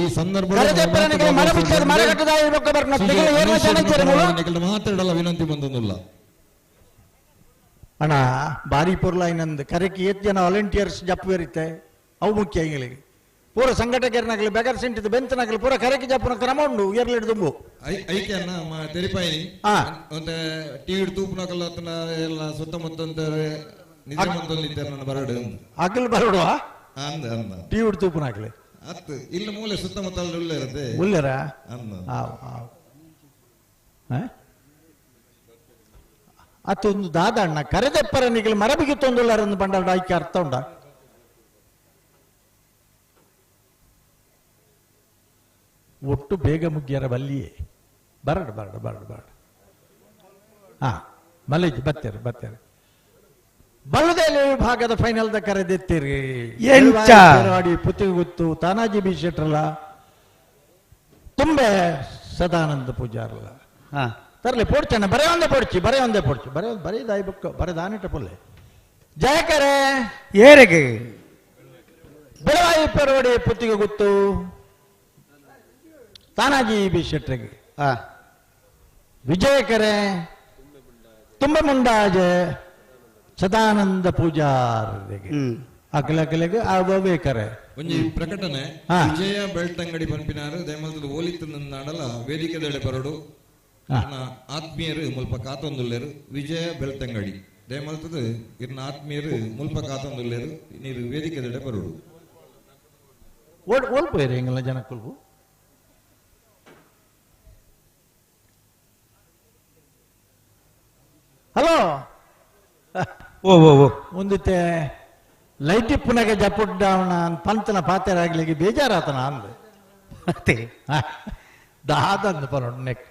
ಈ ಸಂದರ್ಭ ಮಾತಾಡಲ್ಲ ವಿನಂತಿ ಬಂದೊಂದಿಲ್ಲ ಅಣ್ಣ ಬಾರಿ ಪೊರ್ಲ ಇನ್ನೊಂದು ಕರೆಕ್ಕೆ ಏತ್ ಜನ ವಾಲಂಟಿಯರ್ಸ್ ಜಪ್ಪು ಅವು ಮುಖ್ಯ ಇಂಗಳಿಗೆ ಪೂರ ಸಂಘಟಕರನಾಗಲಿ ಬೆಗರ್ ಸೆಂಟಿದ ಬೆಂತನಾಗಲಿ ಪೂರ ಕರೆಕ್ಕೆ ಜಪ್ಪುನ ಕ್ರಮ ಉಂಡು ಎರ್ಲಿಡ್ ದುಂಬು ಐಕೆಯನ್ನ ತೆರಿಪಾಯಿನಿ ಟಿವಿ ತೂಪುನಕಲ್ಲ ಎಲ್ಲ ಸುತ್ತಮುತ್ತ ನಿದ್ರೆ ಮಂತೊಂದಿದ್ದಾರೆ ನನ್ನ ಬರಡು ಅಗಲ್ ಬರಡುವ ಅಂದ ಅಂದ ಟಿವಿ ತೂಪುನಾಗಲಿ ಅತ್ತು ಇಲ್ಲ ಮೂಲೆ ಸುತ್ತಮುತ್ತ ಉಳ್ಳೆ ಇರುತ್ತೆ ಉಳ್ಳರ ಅಂದ ಅತ್ತೊಂದು ದಾದ ಅಣ್ಣ ಕರೆದೆಪ್ಪರ ನಿಗಲು ಮರಬಿಗೆ ತೊಂದುಳ್ಳಾರಂದು ಬಂಡಾಡ ಆಯ್ಕೆ ಅರ್ಥ ಉಂಡ ಒಟ್ಟು ಬೇಗ ಮುಗ್ಯರ ಬಲ್ಲಿಯೇ ಬರಡು ಬರಡು ಬರಡು ಬರಡು ಹಾ ಮಲೇಜ್ ಬತ್ತೇರು ಬತ್ತೇರು ಬಲ್ಲದೇಲಿ ವಿಭಾಗದ ಫೈನಲ್ the ಕರೆದೆತ್ತೀರಿ ಪುತ್ತಿಗುತ್ತು ತಾನಾಜಿ ಬಿ ಶೆಟ್ರಲ್ಲ ತುಂಬೆ ಸದಾನಂದ ಪೂಜಾರಲ್ಲ ತರಲಿ ಪೋಡ್ಚಣ್ಣ ಬರೇ ಒಂದೇ ಪೋಡ್ಚಿ ಬರೇ ಒಂದೇ ಪೋಡ್ಚಿ ಬರೇ ಬರೀ ದಾಯಿ ಬುಕ್ ಬರೇ ದಾನಿಟ ಪುಲ್ಲೆ ಜಯಕರೆ ಏರೆಗೆ ಬೆಳವಾಯಿ ಪೆರೋಡಿ ಪುತ್ತಿಗೆ ಗುತ್ತು ತಾನಾಜಿ ಬಿ ಶೆಟ್ರಿಗೆ ವಿಜಯಕರೆ ತುಂಬ ಮುಂಡಾಜೆ ಸದಾನಂದ ಪೂಜಾರಿಗೆ ಅಗಲ ಅಗಲಗೆ ಆಗೋಬೇಕರೆ ಒಂಜಿ ಪ್ರಕಟಣೆ ವಿಜಯ ಬೆಳ್ತಂಗಡಿ ಪನ್ಪಿನಾರು ದಯಮಲ್ತದ ಓಲಿತ್ತು ನಾಡಲ ವೇದಿಕೆದೆಡೆ ಬರಡು ಆತ್ಮೀಯರು ಮುಲ್ಪ ಕಾತೊಂದುಲ್ಲೇರು ವಿಜಯ ಬೆಳ್ತಂಗಡಿ. ದಯಮಲ್ತದು ಇರ್ನ ಆತ್ಮೀಯರು ಮುಲ್ಪ ಕಾತೊಂದುಲ್ಲೇರು ನೀರು ವೇದಿಕೆದಡೆ ಬರುಡು ಓಲ್ ಪೋಯಿರಿ ಎಂಗಲ ಜನಕ್ಕುಲ್ಪು ಹಲೋ ಓ ಓ ಓ ಒಂದಿತ್ತೆ ಲೈಟ್ ಇಪ್ಪುನಗೆ ಜಪುಡ್ಡವನ ಪಂತನ ಪಾತೆರಾಗ್ಲಿಕ್ಕೆ ಬೇಜಾರಾತನ ಅಂದು ಮತ್ತೆ ದಾದಂದು ಪರೋಡು ನೆಕ್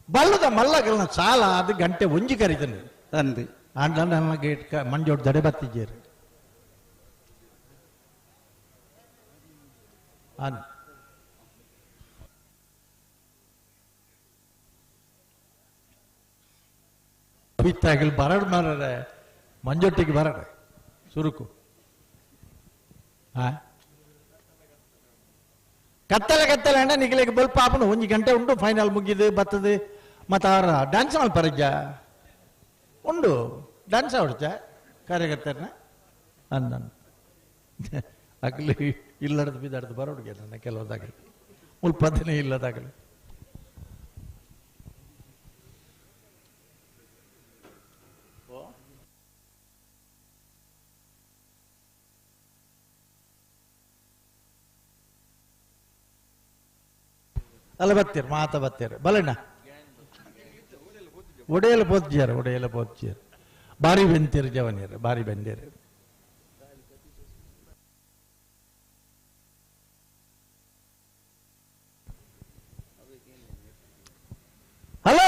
ಬಲ್ಲದ ಮಲ್ಲಗಲ್ನ ಸಾಲ ಅದು ಗಂಟೆ ಒಂಜಿ ಕರಿತನು ಅಂದು ಆಂಡ ನನ್ನ ಗೇಟ್ ಮಂಜೋಡ್ ದಡೆ ಬತ್ತಿದ್ದೇರು ಅನ್ ಬಿತ್ತಾಗಲಿ ಬರಡ್ ಮಾರರೆ ಮಂಜೊಟ್ಟಿಗೆ ಬರಡ ಸುರುಕು ಆ ಕತ್ತಲೆ ಕತ್ತಲೆ ಅಂಡ ನಿಗಲಿಗೆ ಬಲ್ಪ ಆಪನು ಒಂಜಿ ಗಂಟೆ ಉಂಟು ಫೈನಲ್ ಮುಗಿದು ಬತ್ತದು ಮತ್ತು ಅವರ ಡ್ಯಾನ್ಸ್ ಮಲ್ಪರಜ್ಜ ಉಂಡು ಡ್ಯಾನ್ಸ್ ಆವಡ್ಚ ಕಾರ್ಯಕರ್ತರನ್ನ ಅಂದ ಅಗಲಿ ಇಲ್ಲಡದು ಬಿದ್ದಾಡ್ದು ಬರೋಡ್ಗೆ ನನ್ನ ಕೆಲವದಾಗಲಿ ಮುಲ್ಪದನೇ ಇಲ್ಲದಾಗಲಿ ಅಲ್ಲ ಬತ್ತೀರ್ ಮಾತ ಬತ್ತೀರ್ ಬಲಣ್ಣ ಒಡೆಯಲು ಪೋತ್ಜಿಯಾರ ಒಡೆಯಲು ಪೋತ್ಜಿಯಾರ ಬಾರಿ ಬೆಂತೀರ್ ಜವನಿಯರು ಬಾರಿ ಬೆಂದಿರು ಹಲೋ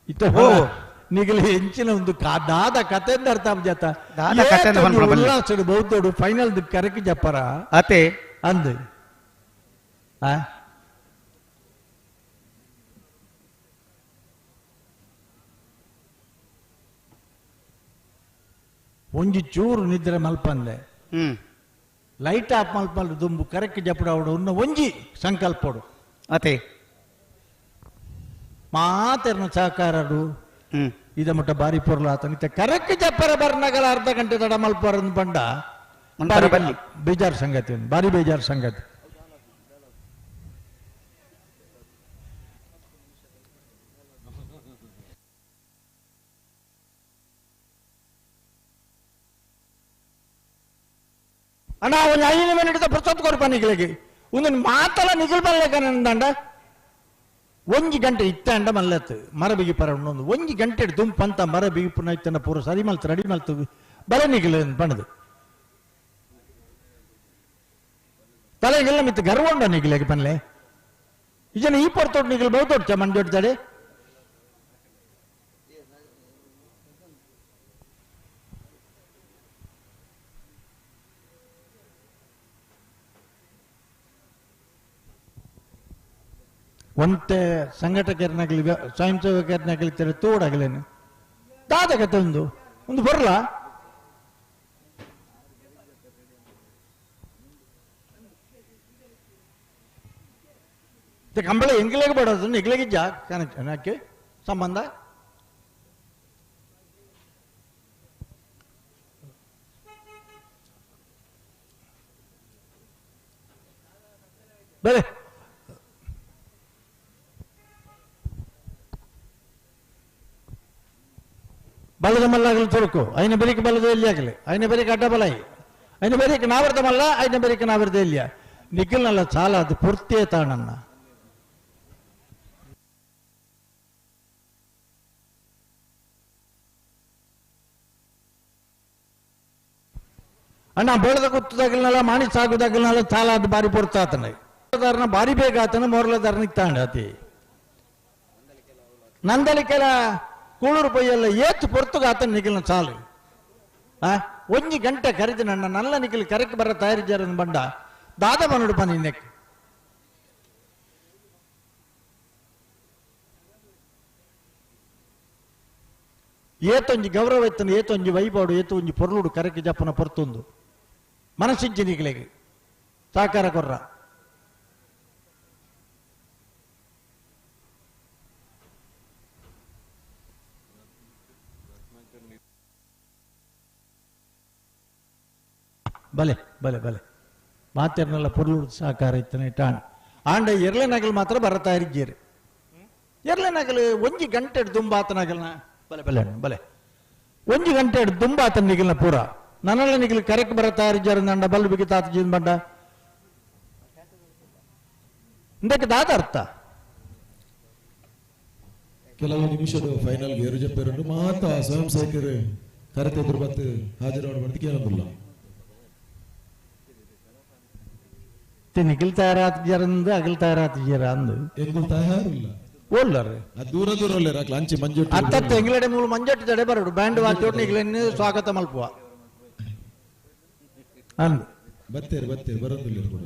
ಇತ್ತ ನಿಗಲಿ ಹೆಂಚಿನ ಒಂದು ದಾದ ಕಥೆಯಿಂದ ಅರ್ಥ ಜಾತ ದಾದ ಕಥೆಂದ ಪನ್ಪುನ ಬಲ್ಲಿ. ಉಲ್ಲಾಸಡು ಬೌದ್ಧಡು ಫೈನಲ್ ಕರೆಕ್ ಜಪ್ಪರ ಅತೆ ಅಂದು ಆ ಒಂಜಿ ಚೂರು ನಿದ್ರೆ ಮಲ್ಪಂದೆ ಲೈಟ್ ಆಫ್ ಮಲ್ಪಲ್ಲು ದುಂಬು ಕರೆಕ್ಟ್ ಜಪಡಾವಡು ಉನ್ನ ಒಂಜಿ ಸಂಕಲ್ಪಡು ಅತೆ ಮಾತೆರ್ನ ಸಹಕಾರಡು ಇದ ಮುಟ್ಟ ಬಾರಿ ಪೊರ್ಲು ಆತನಿತ ಕರೆಕ್ಟ್ ಜಪ್ಪರ ಬರ್ನಗಲ ಅರ್ಧ ಗಂಟೆ ತಡ ಮಲ್ಪರಂದು ಬಂಡ ಮನ್ಪರ ಬಲ್ಲಿ. ಬೇಜಾರು ಸಂಗತಿ ಒಂದು, ಬಾರಿ ಬೇಜಾರು ಸಂಗತಿ. ಅಣ್ಣ ಒಂದು 5 ಮಿನಿಟ್ ಪ್ರಸತ್ ಕೊರ್ಪ ನಿಗಲಿಗೆ ಒಂದೊಂದು ಮಾತಲ್ಲ ನಿಗಲ್ ಬಲ್ಲೇಕಂದಂಡ ಒಂಜಿ ಗಂಟೆ ಇತ್ತ ಅಂಡ ಮಲ್ಲತ್ತು ಮರ ಬಿಗಿ ಪರ ಒಂದು ಒಂಜಿ ಗಂಟೆ ದುಂಪಂತ ಮರ ಬಿಗಿ ಪುನಃ ಇತ್ತನ ಪೂರ ಸರಿ ಮಲ್ತು ರೆಡಿ ಮಲ್ತು ಬಲೆ ನಿಗಲು ಬಣ್ಣದು ತಲೆಗೆಲ್ಲ ಮಿತ್ತು ಗರ್ವಂಡ ನಿಗಲಿಗೆ ಪನ್ಲೆ ಇಜನ ಈ ಪೊರ್ತೋಟ್ ನಿಗಲ್ ಬಹುತೋಟ್ ಮಂಜೋಡ್ತಾಡೆ ಒಂತೆ ಸಂಘಟಕರನ್ನಾಗಲಿ ಸ್ವಯಂ ಸೇವಕರನ್ನಾಗಲಿ ತರ ತೋಡಾಗಲೇನು ದಾದ ಕತೆ ಒಂದು ಒಂದು ಬರಲ್ಲ ಕಂಬಳ ಎಂಗ್ಲಿಗೆ ಬಡೋದು ನಿಗ್ಲಿಗೆ ಜಾ ಕನಕ್ಕೆ ಸಂಬಂಧ ಬೇರೆ ಬಲದ ಮಲ್ಲಾಗಲಿ ತುರುಕು ಐನ ಬೆರಿಕೆ ಬಲದ ಎಲ್ಲಿ ಆಗಲಿ ಐನ ಬೆರಿಕೆ ಅಡ್ಡ ಬಲಾಯಿ ಐನ ಬೆರಿಕೆ ನಾವರ್ದ ಮಲ್ಲ ಐನ ಬೆರಿಕೆ ನಾವರ್ದ ಎಲ್ಲಿಯ ನಿಖಿಲ್ನಲ್ಲ ಚಾಲ ಅದು ಪೂರ್ತಿಯೇ ತಾಣನ್ನ ಅಣ್ಣ ಬೆಳೆದ ಗುತ್ತದಾಗಲಿನಲ್ಲ ಮಾಣಿ ಸಾಗುದಾಗಲಿನಲ್ಲ ಚಾಲ ಅದು ಬಾರಿ ಪೊರ್ತಾತನ ಬಾರಿ ಬೇಗ ಆತನ ಮೊರಲದಾರನಿಗೆ ತಾಂಡ ಅತಿ ನಂದಲಿ ಕೆಲ ಕೂಳೂರು ಪೊಯ್ಯಲ್ಲ ಏತು ಪೊರ್ತುಗ ಆತನ ನಿಖಿಲ್ನ ಚಾಲು ಆ ಒಂಜಿ ಗಂಟೆ ಕರೆದು ನನ್ನ ನಲ್ಲ ನಿಖಿಲ್ ಕರೆಕ್ ಬರ ತಯಾರಿಜಾರನ್ ಬಂಡ ದಾದ ಬನ್ನಡು ಪನಿ ನೆಕ್ ಏತೊಂಜಿ ಗೌರವ ಎತ್ತನು ಏತೊಂಜಿ ವೈಭವಡು ಏತೊಂಜಿ ಪೊರ್ಲುಡು ಕರೆಕ್ ಜಪ್ಪನ ಪೊರ್ತೊಂದು ಮನಸ್ಸಿಜ್ಜಿ ನಿಖಿಲೆಗೆ ಸಹಕಾರ ಕೊರ್ರ ಬಲೆ ಬಲೆ ಬಲೆ ಮಾತೆರ್ನೆಲ್ಲ ಪೊರ್ಲುಡು ಸಹಕಾರ ಇತ್ತನೆ ಟಾಣ ಆಂಡ ಎರ್ಲೆ ನಗಲು ಮಾತ್ರ ಬರತಾ ಇರಿಜ್ಜೇರು ಎರ್ಲೆ ನಗಲು ಒಂಜಿ ಗಂಟೆ ದುಂಬಾತನಗಲ್ನ ಬಲೆ ಬಲೆ ಬಲೆ ಒಂಜಿ ಗಂಟೆ ದುಂಬ ಆತ ನಿಗಿಲ್ನ ಪೂರ ನನ್ನಲ್ಲ ನಿಗಿಲ್ ಕರೆಕ್ಟ್ ಬರ ತಯಾರಿಜಾರ ನಂಡ ಬಲ್ಲು ಬಿಗಿ ತಾತ ಜೀನ್ ಬಂಡ ಇಂದಕ್ಕೆ ದಾದ ಅರ್ಥ ಕೆಲವು ನಿಮಿಷದ ಫೈನಲ್ ಏರು ಜಪ್ಪೇರುಂಡು ಮಾತ ಸ್ವಯಂ ಸೇವಕರು ಕರೆತೆದ್ರು ಬತ್ತು ಹಾಜರಾವಣ ಬಂದು ಕೇಳೋದಿಲ್ಲ ನಿಗಿಲ್ ತಯಾರಾತಿಜಾರಂದು ಅಗಲ್ ತಯಾರಾತಿಜಾರ ಅಂದು ಎಂಗುಲ್ ತಯಾರಿಲ್ಲ ಓಲ್ಲರ್ ದೂರ ದೂರ ಒಲ್ಲೇರು ಅಕ್ಲ ಅಂಚಿ ಮಂಜೊಟ್ಟು ಅತ್ತತ್ತ ಎಂಗ್ಲಡೆ ಮೂಲು ಮಂಜೊಟ್ಟು ಜಡೆ ಬರಡು ಬ್ಯಾಂಡ್ ವಾಚೋಡ್ ನಿಗಿಲೆನ್ನು ಸ್ವಾಗತ ಮಲ್ಪುವ ಅಂದು ಬತ್ತೇರು ಬತ್ತೇರು ಬರೋದಿಲ್ಲ ಕೂಡ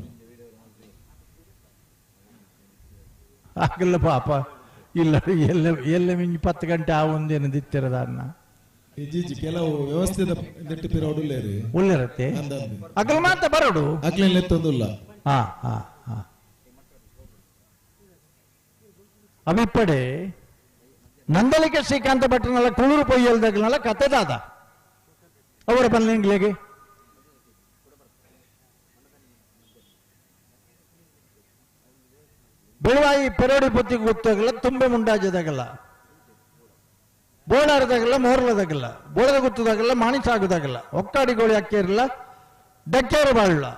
ಆಗಲ್ಲ ಪಾಪ ಇಲ್ಲ ಎಲ್ಲ ಎಲ್ಲ ಮಿಂಜಿ 10 ಗಂಟೆ ಆ ಒಂದೇನು ದಿತ್ತಿರದ ಅನ್ನ ಇಜ್ಜಿ ಕೆಲವು ವ್ಯವಸ್ಥೆದ ನೆಟ್ಟು ಪಿರವಡುಲ್ಲೇರು ಉಳ್ಳಿರತ್ತೆ ಅಗಲ ಮಾತ ಬರಡು ಅಕ್ಲೇನ್ ಎತ್ತೊಂದುಲ್ಲ ಹಾ ಹಾ ಹಾ ಅವಿಪ್ಪಡೆ ನಂದಲಿಕೆ ಶ್ರೀಕಾಂತ ಭಟ್ರನೆಲ್ಲ ಕುಳುರು ಪೊಯ್ಯಲ್ದಾಗಲೆಲ್ಲ ಕತೆ ದಾದ ಅವರ ಬಲ್ಲಿಂಗ್ಲಿಗೆ ಬೆಳವಾಯಿ ಪೆರೋಡಿ ಪೊತ್ತಿಗೆ ಗೊತ್ತಾಗಲ್ಲ ತುಂಬೆ ಮುಂಡಾಜದಾಗಲ್ಲ ಬೋಳಾರದಾಗಲ್ಲ ಮೋರ್ಲದಾಗಲ್ಲ ಬೋಳದ ಗೊತ್ತದಾಗಲ್ಲ ಮಾಣಿಸಾಗುದಾಗಲ್ಲ ಒಕ್ಕಾಡಿ ಗೋಳಿ ಅಕ್ಕೇರಲ್ಲ ಡಕ್ಕೇರ ಬಾಳಲ್ಲ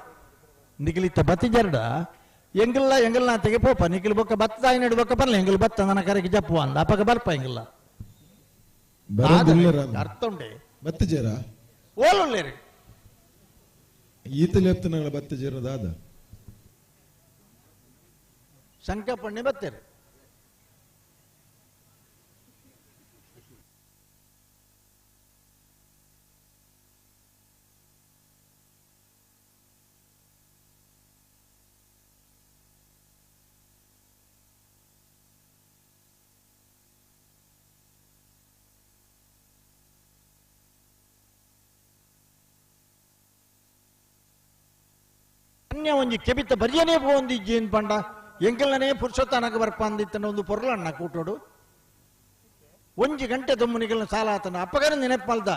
ನಿಗಿಲಿತ್ತ ಬತ್ತಿ ಜರ್ಡ ಎಂಗಿಲ್ಲ ಎಂಗಲ್ ನಾ ತೆಗೆ ಪೋಪ ನಿಗಿಲ್ ಬೊಕ್ಕ ಬತ್ತ ನೆಡ್ಬೊಕ್ಕ ಬರಲ್ಲ ಎಂಗಲ್ ಬತ್ತ ನನ್ನ ಕರೆಗೆ ಜಪ್ಪು ಅಂದ ಅಪ್ಪಗ ಬರ್ಪ ಎಂಗಿಲ್ಲ ಅರ್ಥ ಉಂಡೆ ಬತ್ತ ಜೇರ ಓಲುಳ್ಳೇರಿ ಈತ ಲೆಪ್ತನಗಳ ಬತ್ತ ಜೇರ ದಾದ ಶಂಕಪಣ್ಣೆ ಬತ್ತೇರಿ ಅನ್ಯ ಒಂಜಿ ಕೆಬಿತ ಬರಿಯನೇ ಪೋಂದಿಜ್ಜೇನ್ ಪಂಡ ಎಂಕಲ್ನೇ ಪುರುಷೋತ್ತನಗ ಬರ್ಪಂದಿತ್ತನ ಒಂದು ಪೊರ್ಲಣ್ಣ ಕೂಟೋಡು ಒಂಜಿ ಗಂಟೆ ದೊಮ್ಮನಿಗೆಲ್ಲ ಸಾಲ ಆತನ ಅಪ್ಪಗನ ನೆನಪಲ್ದ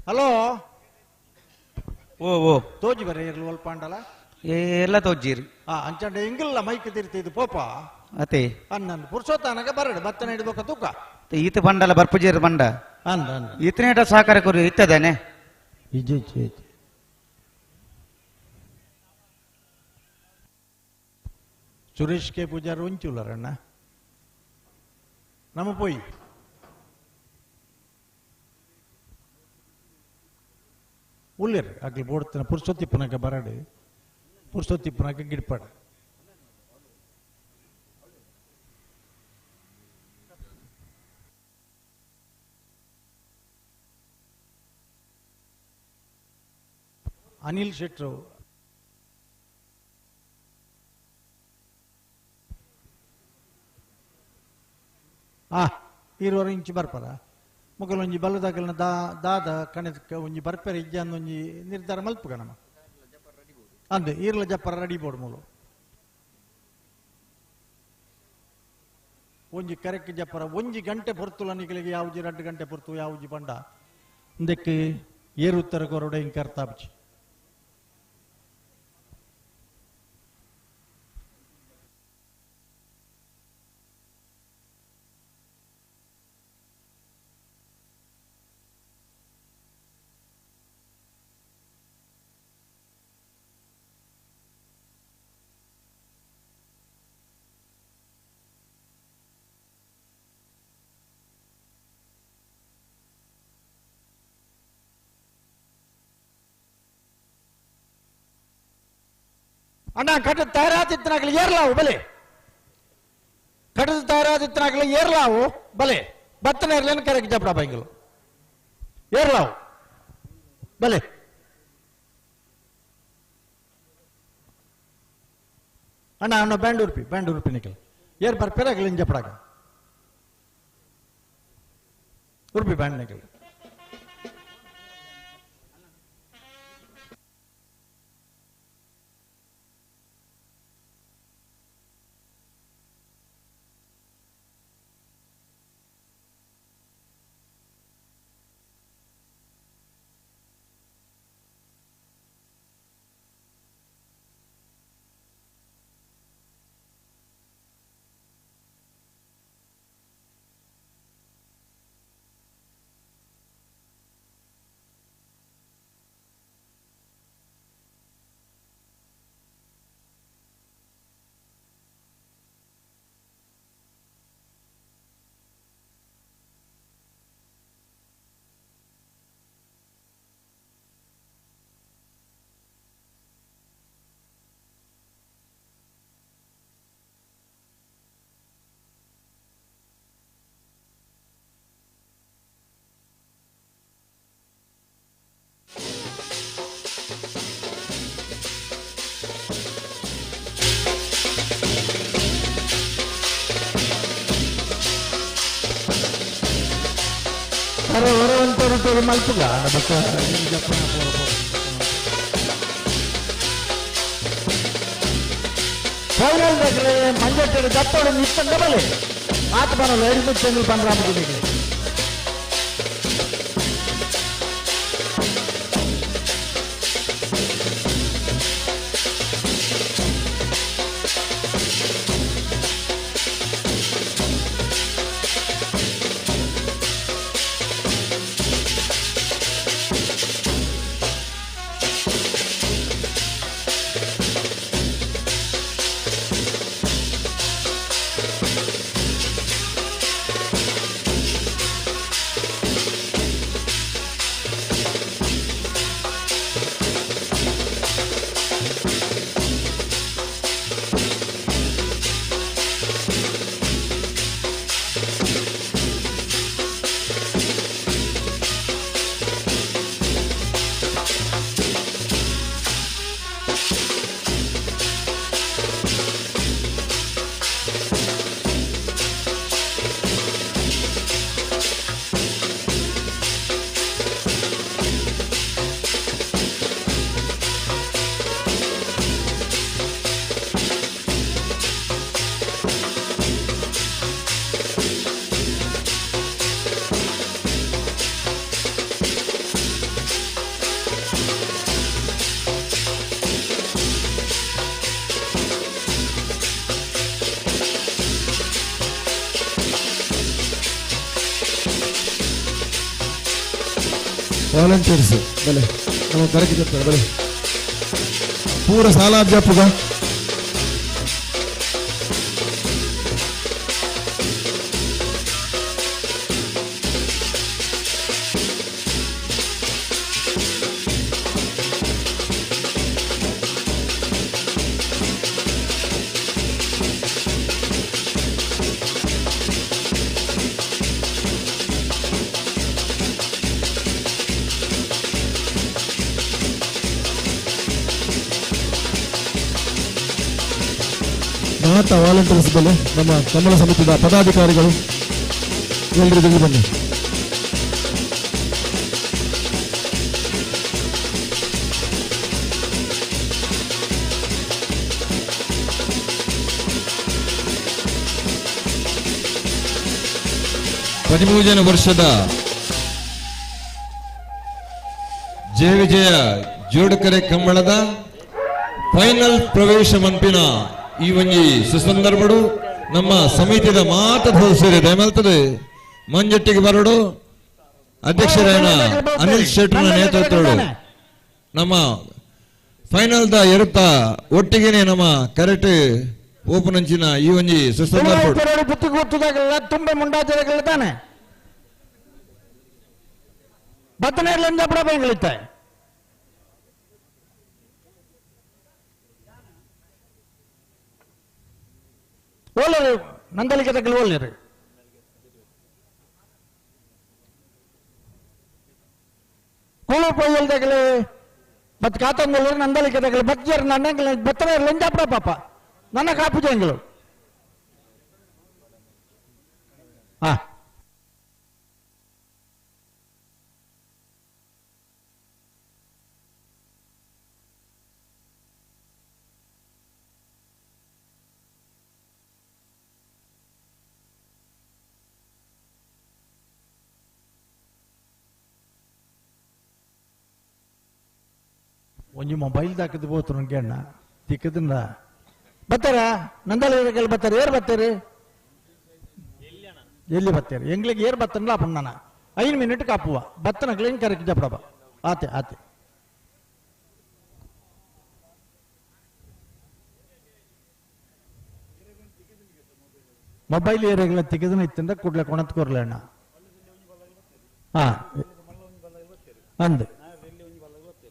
ಹಲೋ ಓ ಓ ತೋಜಿ ಬರ ಇರ್ಲು ಅಲ್ಪಾಂಡಲ ಎಲ್ಲ ತೋಜಿರಿ ಆ ಅಂಚಂಡ ಎಂಗಿಲ್ಲ ಮೈಕ್ ತಿರ್ತಿದ್ದು ಪೋಪ ಅತೆ ಅನ್ನನ್ ಪುರುಷೋತ್ತನಗ ಬರಡು ಬತ್ತನ ಹಿಡ್ಬೇಕ ತೂಕ ಈತ ಬಂಡಲ ಬರ್ಪುಜೇರು ಬಂಡ ಅಂದ ಅಂದ ಈತನೇಟ ಸಹಕಾರ ಕೊರಿ ಇತ್ತದಾನೆ ಇಜ್ಜಿ ಸುರೇಶ್ ಕೆ ಪೂಜಾರ್ ಒಂಚೂಲರಣ್ಣ ನಮ್ಮ ಪೋಯಿ ಉಳ್ಳೇರು ಅಗ್ಲಿ ಬೋಡ್ತನ ಪುರುಷೋತ್ತಿಪ್ಪನಕ ಬರಡು ಪುರುಷೋತ್ತಿಪ್ಪನಕ ಗಿಡ್ಪಾಡ ಅನಿಲ್ ಶೆಟ್ರು ಆ ಇರುವರು ಇಂಚು ಬರ್ಪರ ಮೊಗಲೊಂಜಿ ಬಲ್ಲದಾಗಲ್ನ ದಾ ದಾದ ಕಣದ ಒಂಜಿ ಬರ್ಪೆರ ಇಜ್ಜಾನ್ ಒಂಜಿ ನಿರ್ಧಾರ ಮಲ್ಪುಗ ನಮ್ಮ ಅಂದು ಈರ್ಲ ಜಪ್ಪರ ರೆಡಿ ಬೋರ್ಡ್ ಮೂಲು. ಒಂಜಿ ಕರೆಕ್ ಜಪ್ಪರ ಒಂಜಿ ಗಂಟೆ ಪೊರ್ತುಲ ನಿಕಲಿಗೆ ಯಾವುಜಿ 2 ಗಂಟೆ ಪೊರ್ತು ಯಾವುಜಿ ಪಂಡ ಇಂದಕ್ಕೆ ಏರು ಉತ್ತರ ಕೊರಡೆ ಇಂಕರ್ತಾಪ್ಚಿ. ಅಣ್ಣ ಕಟ್ಟು ತಯಾರಾದಿತ್ತನಾಗಲಿ ಏರ್ಲಾವು ಬಲೆ, ಕಟ್ಟದ ತಯಾರಾದಿತ್ತನಾಗಲಿ ಏರ್ಲಾವು ಬಲೆ, ಬತ್ತನ ಇರ್ಲೇನು ಕರೆಕ್ಟ್ ಜಪಡ ಬೈಂಗಲು ಏರ್ಲಾವು ಬಲೆ. ಅಣ್ಣ ಅಣ್ಣ ಬ್ಯಾಂಡ್ ಉರುಪಿ ಬ್ಯಾಂಡ್ ಉರುಪಿ ನಿಕಲ್ ಏರ್ ಬರ್ಪೇರಾಗಲಿ ಜಪಡಾಗ ಉರುಪಿ ಬ್ಯಾಂಡ್ ನಿಕಲ್. ಮಲ್ಪುಗ ಫೈನಲ್ దగ్గర ಮಂಜಟ್ಟೆಡು ದಪ್ಪಡು ನಿತ್ತಂದ ಬಲೆ ಆತ ಬರಲ್ಲ ಎರಡು ಚೆಂಗಲ್ ಬಂದ್ರಾಮುದಿಗೆ. ವಾಲಂಟಿಯರ್ಸ್ ಬಲೆ ನಮ್ಮ ಕರಕಿ చెప్తారు ಬಲೆ ಪೂರ ಸಾಲ ಜಪ್ಪುಗ ಮಾತಾ ವಾಲಂಟಿಯರ್ಸ್ ಬಲೆ ನಮ್ಮ ಕಮಲ ಸಮಿತಿಯ ಪದಾಧಿಕಾರಿಗಳು ಎಲ್ಲರಿಗೂ ಬನ್ನಿ. 13 ವರ್ಷದ ಜಯ ವಿಜಯ ಜೋಡುಕರೆ ಕಂಬಳದ ಫೈನಲ್ ಪ್ರವೇಶ ಮನ್ಪಿನ ಈ ಒಂಜಿ ಸುಸಂದರ್ಭಡು ನಮ್ಮ ಸಮಿತಿದ ಮಾತ ಸದಸ್ಯರು ದಯಮಲ್ತದೆ ಮಂಜಟ್ಟಿಗೆ ಬರಡು ಅಧ್ಯಕ್ಷರಾಯಣ ಅನಿಲ್ ಶೆಟ್ಟರ್ನ ನೇತೃತ್ವಡು ನಮ್ಮ ಫೈನಲ್ the ಎರುತ್ತ ಒಟ್ಟಿಗೆನೆ ನಮ್ಮ ಕರೆಕ್ಟ್ ಓಪನ್ ಅಂಚಿನ ಈ ಒಂಜಿ ಸುಸಂದರ್ಭಡು ಪುತ್ತಿಗೆ ತುಂಬೆ ಮುಂಡಾಚರಗಳ ತಾನೆ ಬತ್ತನೇರ್ಲಿಂದ ಬಿಡಬೇಂಗಳಿತ್ತೆ ಓಲರು ನಂದಲಿಕೆ ತಕ್ಕಲು ಓಲರು ಕೂಳು ಪೊಯ್ಯಲ್ ತಗಲು ಬತ್ ಕಾತಂಗೊಲ್ಲರು ನಂದಲಿಕೆ ತಗಲು ಬತ್ತಿಯರು ನನ್ನ ಬತ್ತನೇರ್ಲಿಂದ ಬಿಡ ಪಾಪ ನನ್ನ ಕಾಪು ಜಂಗಳು ಹಾ ಒಂಜಿ ಮೊಬೈಲ್ ದಾಕದ್ ಪೋತು ನನಗೆ ಅಣ್ಣ ತಿಕ್ಕದಿಂದ ಬರ್ತಾರ ನಂದಲ ಬರ್ತಾರೆ ಏರ್ ಬರ್ತಾರೆ ಎಲ್ಲಿ ಬರ್ತಾರೆ ಎಂಗ್ಲಿಗೆ ಏರ್ ಬತ್ತನಲ್ಲ ಪಣ್ಣನ 5 ಮಿನಿಟ್ ಕಾಪುವ ಬತ್ತನ ಕ್ಲೀನ್ ಕರೆಕ್ಟ್ ಜಪಡಬ ಆತೆ ಆತೆ ಮೊಬೈಲ್ ಏರಿಯಾಗಳ ತೆಗೆದನ ಇತ್ತಂದ್ರೆ ಕೂಡಲೇ ಕೊಣತ್ಕೊರ್ಲೆ ಅಣ್ಣ ಹಾ ಅಂದು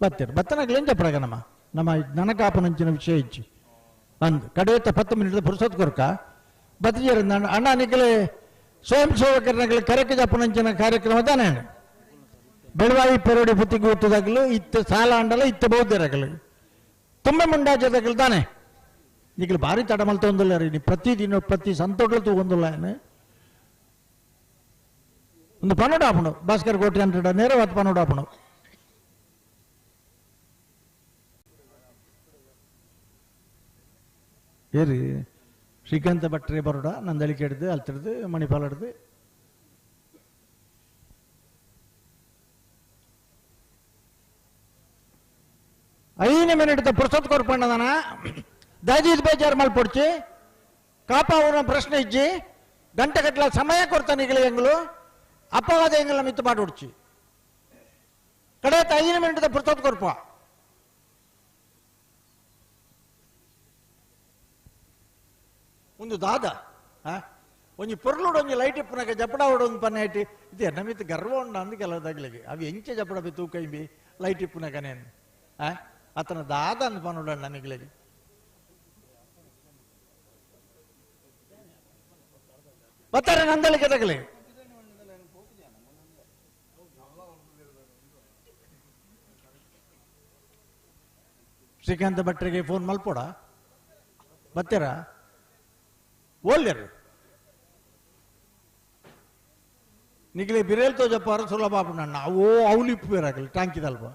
ಬರ್ತೀರಿ ಬತ್ತನಾಗ್ಲೇನು ಜಪಡಗ ನಮ್ಮ ನಮ್ಮ ನನಕಾಪನಂಚಿನ ವಿಷಯ ಇಚ್ಚಿ ಅಂದು ಕಡೆಯತ್ತ 10 ಮಿನಿಟ್ ಪುರುಸತ್ ಕೊರ್ಕ ಬತ್ತಿಜರ ಅಣ್ಣ ನಿಕಲೆ ಸ್ವಯಂ ಸೇವಕರನಗಲ ಕರೆಕ್ಕೆ ಜಪನಂಚಿನ ಕಾರ್ಯಕ್ರಮ ತಾನೇ ಬೆಳವಾಯಿ ಪೆರೋಡಿ ಪುತ್ತಿಗೆ ಗೊತ್ತದಾಗಲು ಇತ್ತ ಸಾಲ ಅಂಡಲ ಇತ್ತ ಬೌದ್ಧರಗಲು ತುಂಬ ಮುಂಡಾಚದಾಗಲು ತಾನೆ ನಿಕಲು ಭಾರಿ ತಡಮಲ್ ತೊಂದಿಲ್ಲ ರೀ ನೀ ಪ್ರತಿದಿನ ಪ್ರತಿ ಸಂತೋಟ್ಲು ತಗೊಂದಿಲ್ಲ ಒಂದು ಪನ್ನೊಂಡು ಆಪಣು ಭಾಸ್ಕರ್ ಕೋಟಿ ಅಂತ ನೇರವಾದ ಪನ್ನೊಂಡು ಆಪಣು ಏರಿ ಶ್ರೀಕಾಂತ ಭಟ್ರೆ ಬರೋಡ ನಂದಳಿಕೆ ಹಿಡ್ದು ಅಲ್ತಿಡ್ದು ಮಣಿಪಾಲ್ ಹಿಡ್ದು ಐದು ಮಿನಿಟ್ ಪುರ್ಸತ್ ಕೊರ್ಪಣ್ಣದನ ದಯದೀದ್ ಬೇಜಾರು ಮಲ್ಪೊಡ್ಚಿ ಕಾಪ ಅವನ ಪ್ರಶ್ನೆ ಇಜ್ಜಿ ಗಂಟೆ ಗಟ್ಟಲ ಸಮಯ ಕೊಡ್ತಾನೆ ಈಗಲೇ ಎಂಗ್ಲು ಅಪವಾದ ಎಂಗಲ ಮಿತ್ತು ಪಾಡುಡ್ಚಿ ಕಡೆ 5 ಮಿನಿಟ್ ಪುರ್ಸತ್ ಕೊರ್ಪ ಒಂದು ದಾದ ಒಂಜಿ ಪೊರ್ಲುಡು ಒಂಜಿ ಲೈಟ್ ಇಪ್ಪುನಗ ಜಪಡ ಒಂದು ಪನ್ನೆ ಇಟ್ಟು ಇದು ಎನ್ನ ಗರ್ವ ಉಂಡ ಅಂದು ಕೆಲವು ತಗಲಿಗೆ ಅವು ಎಂಚೆ ಜಪಡ ಬಿ ತೂಕೈಂಬಿ ಲೈಟ್ ಇಪ್ಪುನಗ ನೇನು ಆತನ ದಾದ ಅಂದ್ ಪನ್ನುಡ ನನಗ್ಲಿಗೆ ಬರ್ತಾರೆ ನಂದಳಿಕೆ ತಗಲಿ ಶ್ರೀಕಾಂತ ಭಟ್ರಿಗೆ ಫೋನ್ ಮಲ್ಪೋಡ ಬರ್ತೀರಾ ಓಲ್ಯರು ನಿಗಲಿ ಬಿರೇಲ್ ತೋಜಪ್ಪಾರ ಸುಲಭ ಆಪುಂಡು ಅವು ಅವಲಿಪ್ಪು ಬೇರಾಗಲಿ ಟ್ಯಾಂಕಿದಲ್ಪ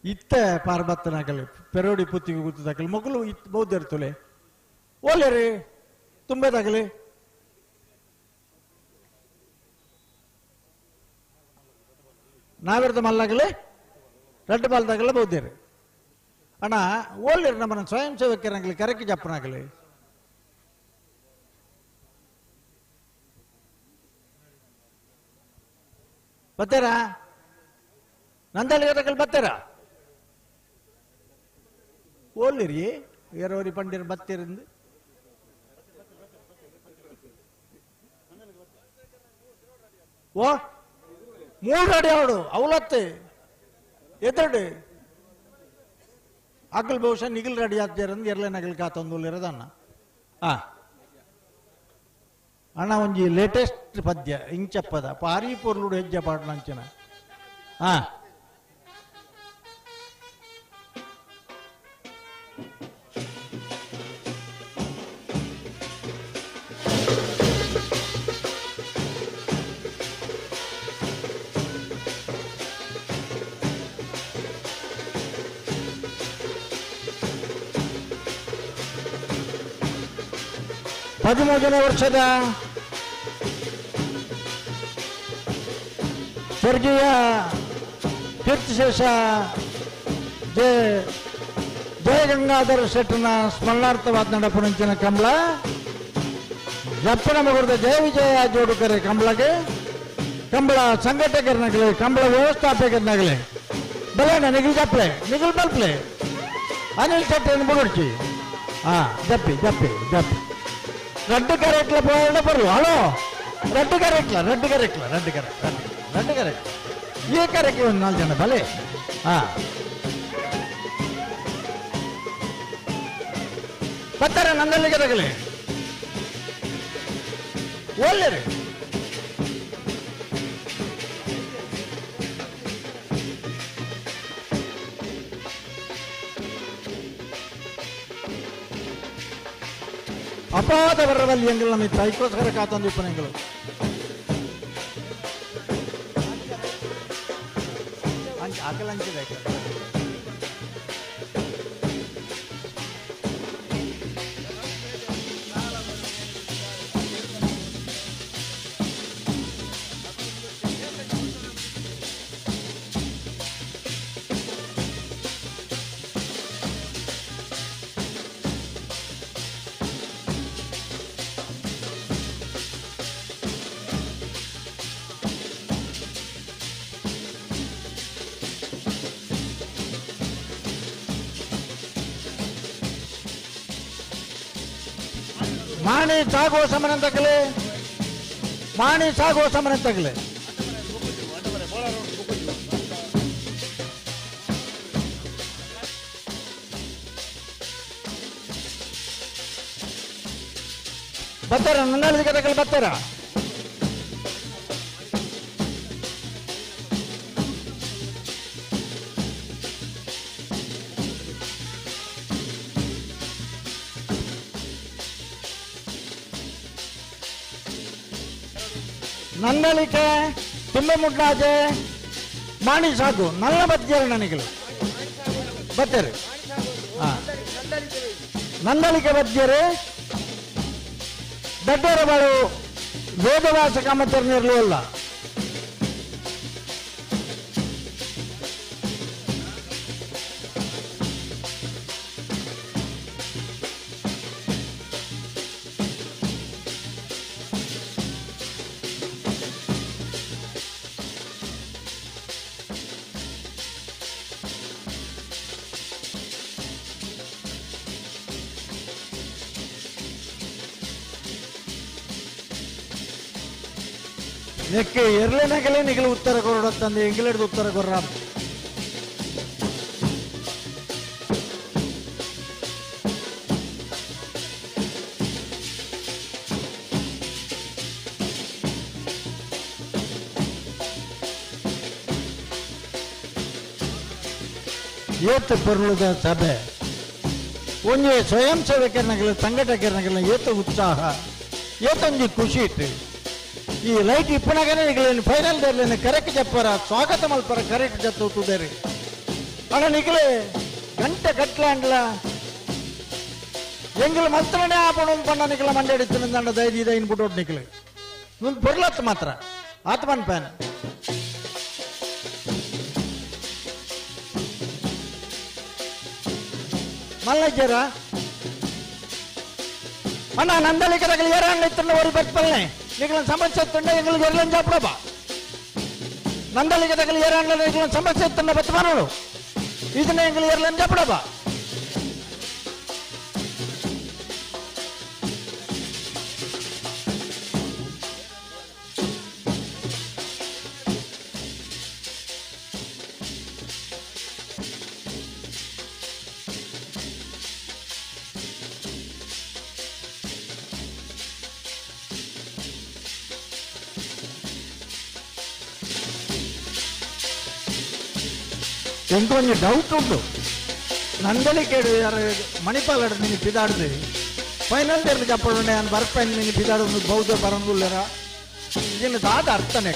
ಇತ್ತ ಪಾರ್ಬತ್ತನಾಗಲಿ ಪೆರೋಡಿ ಪುತ್ತಿಗೆ ಗುತ್ತದಾಗಲಿ ಮಗಳು ಇತ್ ಬೌದ್ಧರ್ತುಲೆ ಓಲ್ಯರಿ ತುಂಬೆದಾಗಲಿ ನಾವಿರ್ದ ಮಲ್ಲಾಗಲಿ ರೆಡ್ ಬಾಲ್ದಾಗಲ್ಲ ಬೌದ್ಧರು ಅಣ್ಣ ಓಲ್ಯರು ನಮ್ಮನ್ನ ಸ್ವಯಂ ಸೇವಕರಾಗಲಿ ಕರೆಕ್ಕೆ ಜಪ್ಪನಾಗಲಿ ಬರ್ತೀರಾ ನಂದಳಿಗೆ ಬರ್ತೀರಾ ಓಲ್ಲಿರಿ ಎರವರಿ ಪಂಡಿರ್ ಬತ್ತಿರಂದು ಓ 3 ಅಡಿ ಅವಡು ಅವಲತ್ತೆ ಎದುರುಡು ಅಗಲ್ ಬಹುಶಃ ನಿಗಿಲ್ ರೆಡಿ ಆಗ್ತೀರಂದು ಎರಲೆ ನಗಲ್ ಕಾತೊಂದು ಅಣ್ಣ ಅಣ್ಣ ಒಂಜಿ ಲೇಟೆಸ್ಟ್ ಪದ್ಯ ಇಂಚಪ್ಪದ ಪಾರಿ ಪೊರ್ಲುಡು ಹೆಜ್ಜೆ ಪಾಡ್ನಂಚಿನ ಆ 13ನೇ ವರ್ಷದ ಸ್ವರ್ಗೀಯ ಕೀರ್ತಿಶೇಷ ಜಯಗಂಗಾಧರ ಶೆಟ್ಟನ ಸ್ಮರಣಾರ್ಥವಾದ ನಡಪುನಂಚಿನ ಕಂಬಳ ಜಪ್ಪನ ಮಗುರದ ಜಯ ವಿಜಯ ಜೋಡುಕರೆ ಕಂಬಳಗೆ ಕಂಬಳ ಸಂಘಟಕರನಾಗಲಿ ಕಂಬಳ ವ್ಯವಸ್ಥಾಪಕರನಾಗಲಿ ಬಲೇನ ನಿಗಿಲ್ ಜಪ್ಲೆ ನಿಗಿಲ್ ಬಲ್ಪ್ಲೆ ಅನಿಲ್ ಶೆಟ್ಟನ್ನು ಬುಡುಡ್ಚಿ ಹಾಂ ಜಪ್ಪಿ ಜಪ್ಪಿ ಜಪ್ಪಿ ರಡ್ಡು ಕರೆಕ್ಟ್ಲ ಪೋಯಂಡ ಬರು ಹಲೋ ರಡ್ಡು ಕರೆಕ್ಟ್ಲ ರಡ್ಡು ಕರೆಕ್ಟ್ಲ ರಡ್ಡು ಕರೆಕ್ಟ್ ರಡ್ಡು ರಡ್ಡು ಕರೆಕ್ಟ್ ಈ ಕರೆಕ್ಟ್ ಒಂದು 4 ಜನ ಬಲೆ ಹಾಂ ಬರ್ತಾರೆ ನನ್ನಲ್ಲಿಗೆ ತಗಲಿ ಒಳ್ಳೆರಿ ಅಪಾದ ಬರವಲ್ಲಿ ಎಂಗಲ್ ನಮ್ಮ ತೈಕೋಸ್ಕರ ಕಾತಂದು ಉಪನೆಂಗಳು ಆಕಲಂಚಿದೆ. ಮಾಣಿ ಸಾಗೋ ಸಮನ ತಗಲೆ, ಮಾಣಿ ಸಾಗೋ ಸಮನ ತಗಲೆ. ಬರ್ತಾರ ನನ್ನ ತಗಲ್ ಬರ್ತಾರ. ನಂದಳಿಕೆ ತುಂಬ ಮುಟ್ಲಾಜೆ ಮಾಣಿ ಸಾಕು ನಲ್ಲ ಬತ್ತಿಯಾರ ನನಗೆ ಬತ್ತಾರೆ. ಹಾಂ ನಂದಳಿಕೆ ಬತ್ತಿಯರು ದಡ್ಡರ ಬಾಳು ವೇದವಾಸ ಕಾಮಚರಣಿರಲಿಲ್ಲ. ನೆಕ್ಕೆ ಎರಲೇನಾಗಲೇ ನಿಗಲು ಉತ್ತರ ಕೊರಡತ್ತಂದು ಎಂಗಿಲೆಡ್ದು ಉತ್ತರ ಕೊರ್ರ. ಏತ ಪೊರುಳುದ ಸಭೆ ಒಂಜಿ ಸ್ವಯಂ ಸೇವಕರನಗಲ ಸಂಘಟಕರನಗಲ ಏತ ಉತ್ಸಾಹ ಏತೊಂಜಿ ಖುಷಿ ಇತ್ತು. ಈ ಲೈಟ್ ಇಪ್ಪನಾಗನೇ ನಿಗಲೇನು ಫೈನಲ್ ದೇರ್ಲೇನು ಕರೆಕ್ಟ್ ಜಪ್ಪರ ಸ್ವಾಗತ ಮಲ್ಪರ ಕರೆಕ್ಟ್ ಜತ್ತುದೇರಿ ಅಣ್ಣ ನಿಗಲೆ ಗಂಟೆ ಕಟ್ಲಾಂಡ್ಲ ಎಂಗಲ ಮಲ್ತನೇ ಆಪಣ ಪಣ್ಣ ನಿಗಲ ಮಂಡೆ ಅಡಿತು ದೈದಿ ಇದ ಇನ್ಬಿಟ್ಟು ನಿಗಲೆ ಮುಂದೆ ಪೊರ್ಲತ್ತು ಮಾತ್ರ ಆತ್ಮನ್ ಪ್ಯಾನ್ ಮಲ್ಲಜ್ಜರ ಅಣ್ಣ ನಂದಳಿಕರಗಳು ಏರಾಂಡ ಇತ್ತು ஒரு பற்பல்னே நீங்களும் ಸಮಸ್ಯೆ ತುಂಡ எங்களுக்கு எல்லாம் சாப்பிடப்பா ನಂದಳಿಕರಗಳು ಏರಾಂಡ நீங்களும் ಸಮಸ್ಯೆ ತುಂಡ ಬತ್ತಮಾನೋಡು ಇದನ್ನ எங்களுக்கு எல்லாம் சாப்பிடப்பா. ಎಂಕೊಂಜಿ ಡೌಟ್ ಉಂಟು ನಂದಳಿಕೇಡು ಯಾರು ಮಣಿಪಾಲಡು ನೀನು ಪಿದಾಡ್ದು ಫೈನಲ್ ದೇರ್ದು ಚಪ್ಪಡು ನಾನು ಬರ್ಪೈನ್ ನೀನು ಪಿದಾಡು ಬೌದ್ಧ ಬರಂಗುಲ್ಲರ ಇದನ್ನು ದಾದ ಅರ್ಥನೇ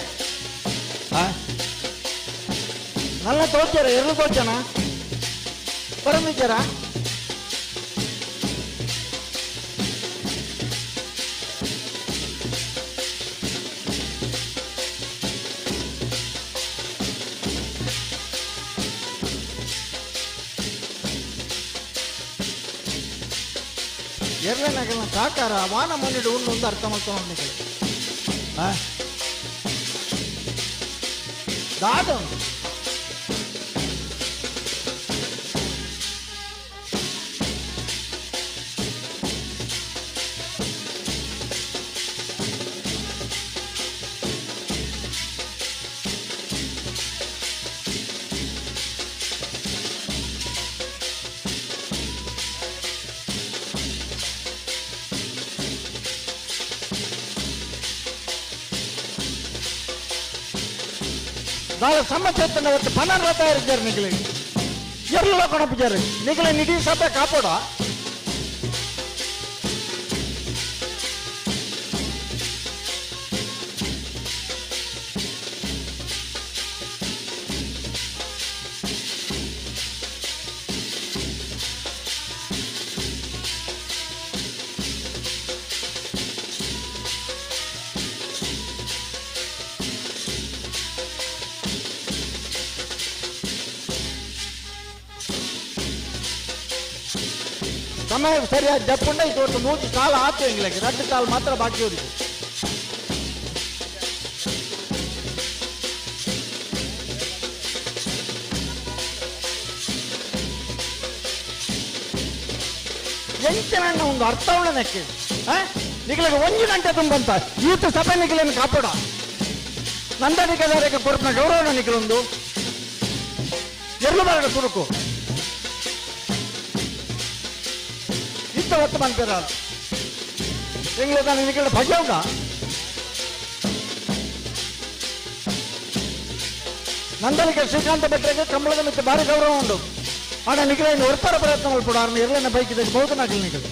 ನಲ್ಲ ತೋಚಾರ ಎರಡು ತೋಚನ ಬರಂದಿದ್ದಾರ. ಎರ್ಲೆನಗಲ್ನ ಸಹಕಾರ ವಾನ ಮುನ್ನಿಡು ಉಂಡು ಒಂದು ಅರ್ಥ ಮಾಡ್ಕೊಂಡು ನಿಗಲು ದಾದ ಉಂಟು. ದಾದ ಸಮಚೇತನ ಒಟ್ಟು ಪನ್ನರ ತಯಾರಿದ್ದಾರೆ ನಿಗಲಿ ಎರ್ಲ ಕೊಣಪಿದ್ದಾರೆ ನಿಗಲ ನಿಧಿ ಸಭೆ ಕಾಪಾಡ. ಸಮಯ ಸರಿಯಾಗಿ ಜಪ್ಪುಂಡ ಇದು 100 ಕಾಲ ಆತು ಎಂಗ್ಲಕ್ಕೆ 2 ಕಾಲು ಮಾತ್ರ ಬಾಕಿ ಉರಿದು. ಎಂಚನಣ್ಣ ಒಂದು ಅರ್ಥ ಉಳ್ಳನಕ್ಕೆ ನಿಗಲಿಗೆ 1 ಗಂಟೆ ತುಂಬಂತ ಈತ ಸಭೆ ನಿಗಲನ್ನು ಕಾಪಾಡ ನಂದನಿಕದಾರಕ್ಕೆ ಕೊರಪಿನ ಗೌರವನ ನಿಗಲೊಂದು ಎಲ್ಲು ಬರಡ ಸುರುಕು ಇತ್ತ ಒತ್ತು ಮನ್ಪೇರ ಎಂಗ್ಲೆ ತಾನು ನಿಗಲ ಭಜವುಡ. ನಂದನಿಕ ಶ್ರೀಕಾಂತ ಭಟ್ರಿಗೆ ಕಂಬಳದ ಮಿತ್ತ ಭಾರಿ ಗೌರವ ಉಂಟು. ಆಡ ನಿಗಲ ಇನ್ನು ಒರ್ಪರ ಪ್ರಯತ್ನ ಮಲ್ಪಡು ಆರ್ನ ಎರಲನ್ನ ಬೈಕ್ ಇದಕ್ಕೆ ಬಹುತನಾಗಲಿ ನಿಗಲ.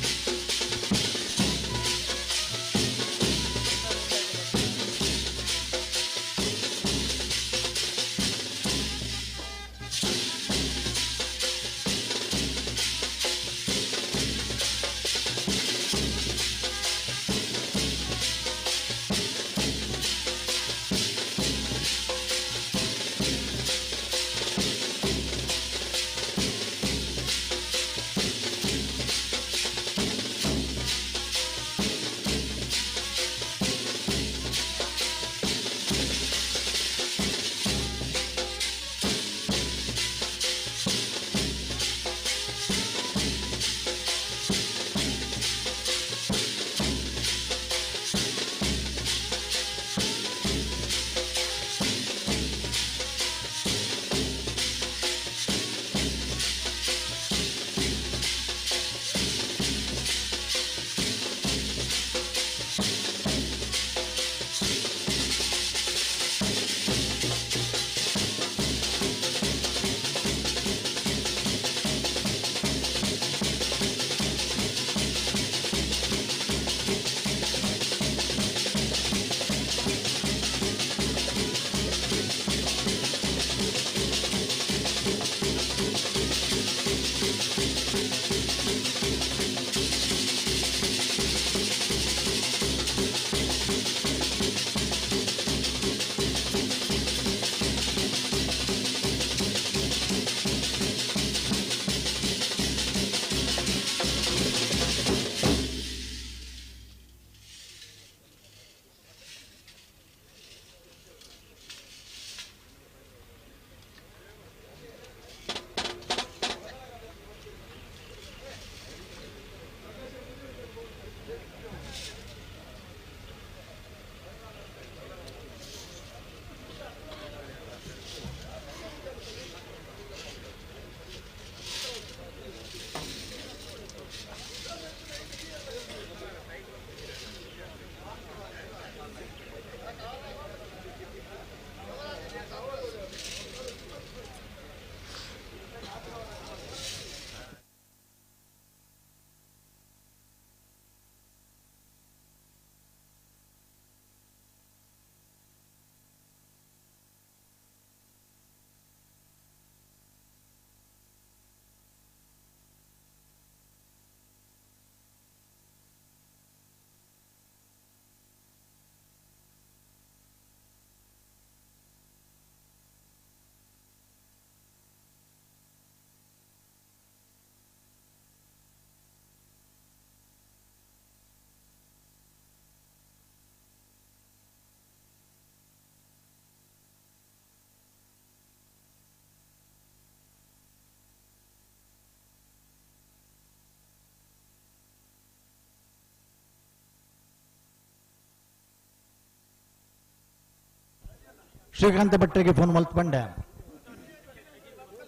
ಶ್ರೀಕಾಂತ ಭಟ್ರಿಗೆ ಫೋನ್ ಮಲ್ತ್ ಪಂಡೆ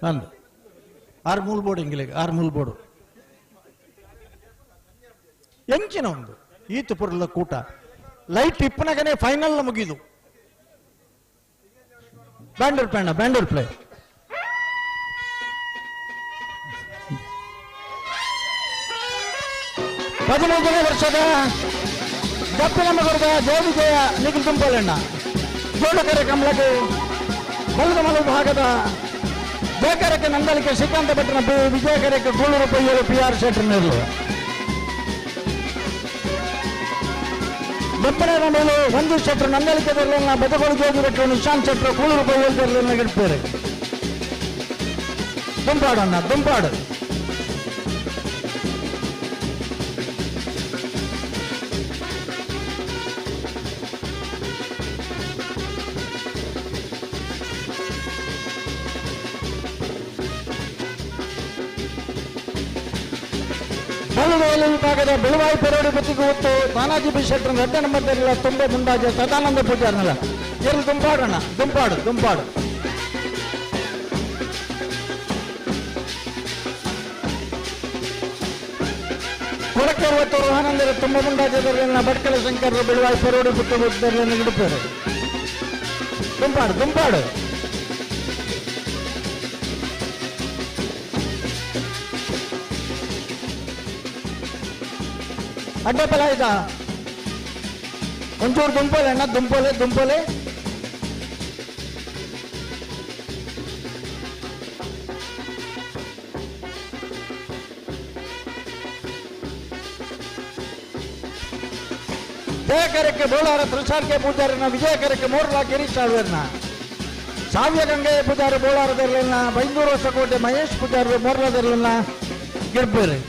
ಅಂದು ಆರು ಮೂಲು ಬೋರ್ಡ್ ಇಂಗ್ಲಿಗೆ ಆರು ಮೂಲು ಬೋರ್ಡು ಎಂಚಿನ ಒಂದು ಈತು ಪುರ್ಲ ಕೂಟ ಲೈಟ್ ಇಪ್ಪನಗನೆ ಫೈನಲ್ ಮುಗಿದು ಬ್ಯಾಂಡರ್ ಪ್ಯಾಣ ಬ್ಯಾಂಡರ್ ಪ್ಲೇ 15ನೇ ವರ್ಷದ ದಪ್ಪಿನ ಮಗರದ ಜಯ ವಿಜಯ ನಿಖಿಲ್ ತುಂಪಾಲಣ್ಣ ಜೋಡಕರೆ ಕಮಲಕ್ಕೆ ಬಲ್ಲದಮಲ ಭಾಗದ ಜಯಕರಕ್ಕೆ ನಂದಳಿಕೆ ಶ್ರೀಕಾಂತ ಭಟ್ರನ ಬಿ ವಿಜಯಕರಕ್ಕೆ ಕೂಳೂರು ಪಯ್ಯರು ಪಿ ಆರ್ ಶೆಟ್ಟರ್ನಲ್ಲೂ ದಪ್ಪನ ಮೇಲೆ ಒಂದು ಶೆಟ್ಟರು ನಂದಳಿಕೆ ದರ್ಲನ್ನ ಬದಗೋಳು ಜೋಗಿ ಭಟ್ರು ನಿಶಾಂತ್ ಶೆಟ್ಟರು ಕೂಳೂರು ಪಯ್ಯರು ದರ್ಲನ್ನ ಗಿಡ್ತಾರೆ. ದುಂಪಾಡಣ್ಣ ದುಂಪಾಡು. ವಿಭಾಗದ ಬೆಳುವಾಯಿ ಪೆರೋಡಿ ಬತ್ತಿಗೆ ಹೊತ್ತು ತಾನಾಜಿ ಬಿ ಶೆಟ್ಟರ್ ರಡ್ಡ ನಂಬರ್ ತುಂಬ ಮುಂಡಾಜೆ ಸದಾನಂದ ಪೂಜಾರ್ನಲ್ಲ ಎಲ್ಲಿ ದುಂಪಾಡೋಣ ದುಂಪಾಡು ದುಂಪಾಡು. ಕೊಡಕ್ಕೆ ಹೊತ್ತು ರೋಹಾನಂದರ ತುಂಬ ಮುಂಡಾಜೆದರನ್ನ ಭಟ್ಕಳ ಶಂಕರರು ಬೆಳುವಾಯಿ ಪೆರೋಡಿ ಬುತ್ತ ಹೊತ್ತದರನ್ನ ಹಿಡಿತಾರೆ. ದುಂಪಾಡು ದುಂಪಾಡು. ಅಡ್ಡಪಲ ಆಯ್ತಾ ಒಂಚೂರು ದುಂಪಲೆ ಅಣ್ಣ ದುಂಪಲೆ ದುಂಪಲೆ. ಜಯಕರಕ್ಕೆ ಬೋಳಾರ ತ್ರಿಸಾರ್ಕೆ ಪೂಜಾರನ ವಿಜಯಕರಕ್ಕೆ ಮೋರ್ಲಾ ಗಿರೀಶ್ ಆಳ್ವರ್ನ ಸಾವ್ಯ ಗಂಗೆಯ ಪೂಜಾರಿ ಬೋಳಾರದರ್ಲನ್ನ ಬೈಂದೂರು ಹೊಸಕೋಟೆ ಮಹೇಶ್ ಪೂಜಾರಿ ಮೋರ್ಲಾದರ್ಲನ್ನ ಗಿರ್ಬೇರೆ.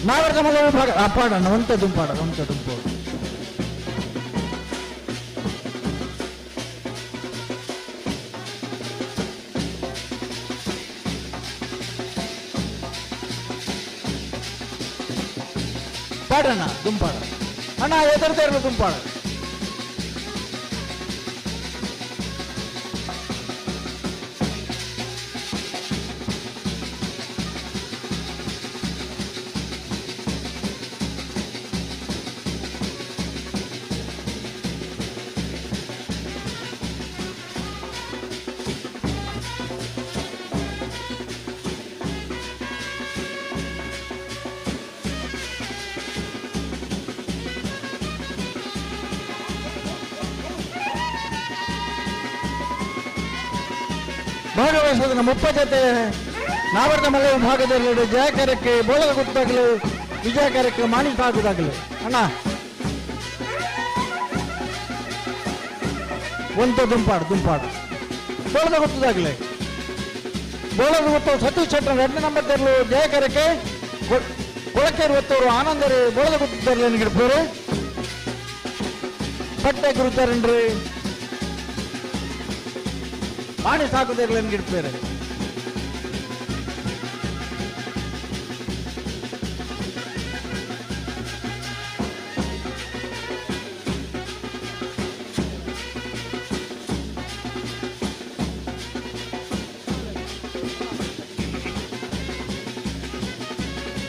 ನಾಗರಕಮಲ ವಿಭಾಗ ಪಾಡಣ್ಣ ಒಂತೆ ದುಂಪಾಡ ಒಂತೆ ದುಂಪು. ಪಾಡಣ್ಣ ದುಂಪಾಡ ಅಣ್ಣ ಎದುರ್ತಾ ಇರಲು ದುಂಪಾಡ. ಭಾಗವಹಿಸಿದ ಮುಪ್ಪ ಜೊತೆ ನಾವರ್ಣ ಮಲೆ ವಿಭಾಗದಲ್ಲಿ ಜಯಕರಕ್ಕೆ ಬೋಳದ ಗುತ್ತಾಗಲಿ ವಿಜಯಕರಕ್ಕೆ ಮಾಣಿಸ ಆಗುದಾಗಲಿ ಅಣ್ಣ ಒಂದು ದುಂಪಾಡು ದುಂಪಾಡು ಬೋಳದ ಗುತ್ತದಾಗಲಿ ಬೋಳದ ಗುತ್ತು ಸತೀಶ್ ಶೆಟ್ಟರ್ 2 ನಂಬರ್ ತರಲು ಜಯಕರಕ್ಕೆ ಕೊಳಕೇರು ಒತ್ತವರು ಆನಂದರಿ ಬೋಳದ ಗುತ್ತದರ್ಲಿ ಗಿಡ್ಪೇರು ಪಟ್ಟೆ ಗುರುತಾರನ್ರಿ ಪಾಣಿ ಸಾಕುದಿರಲಿ ಗಿಡ್ಪೇರು.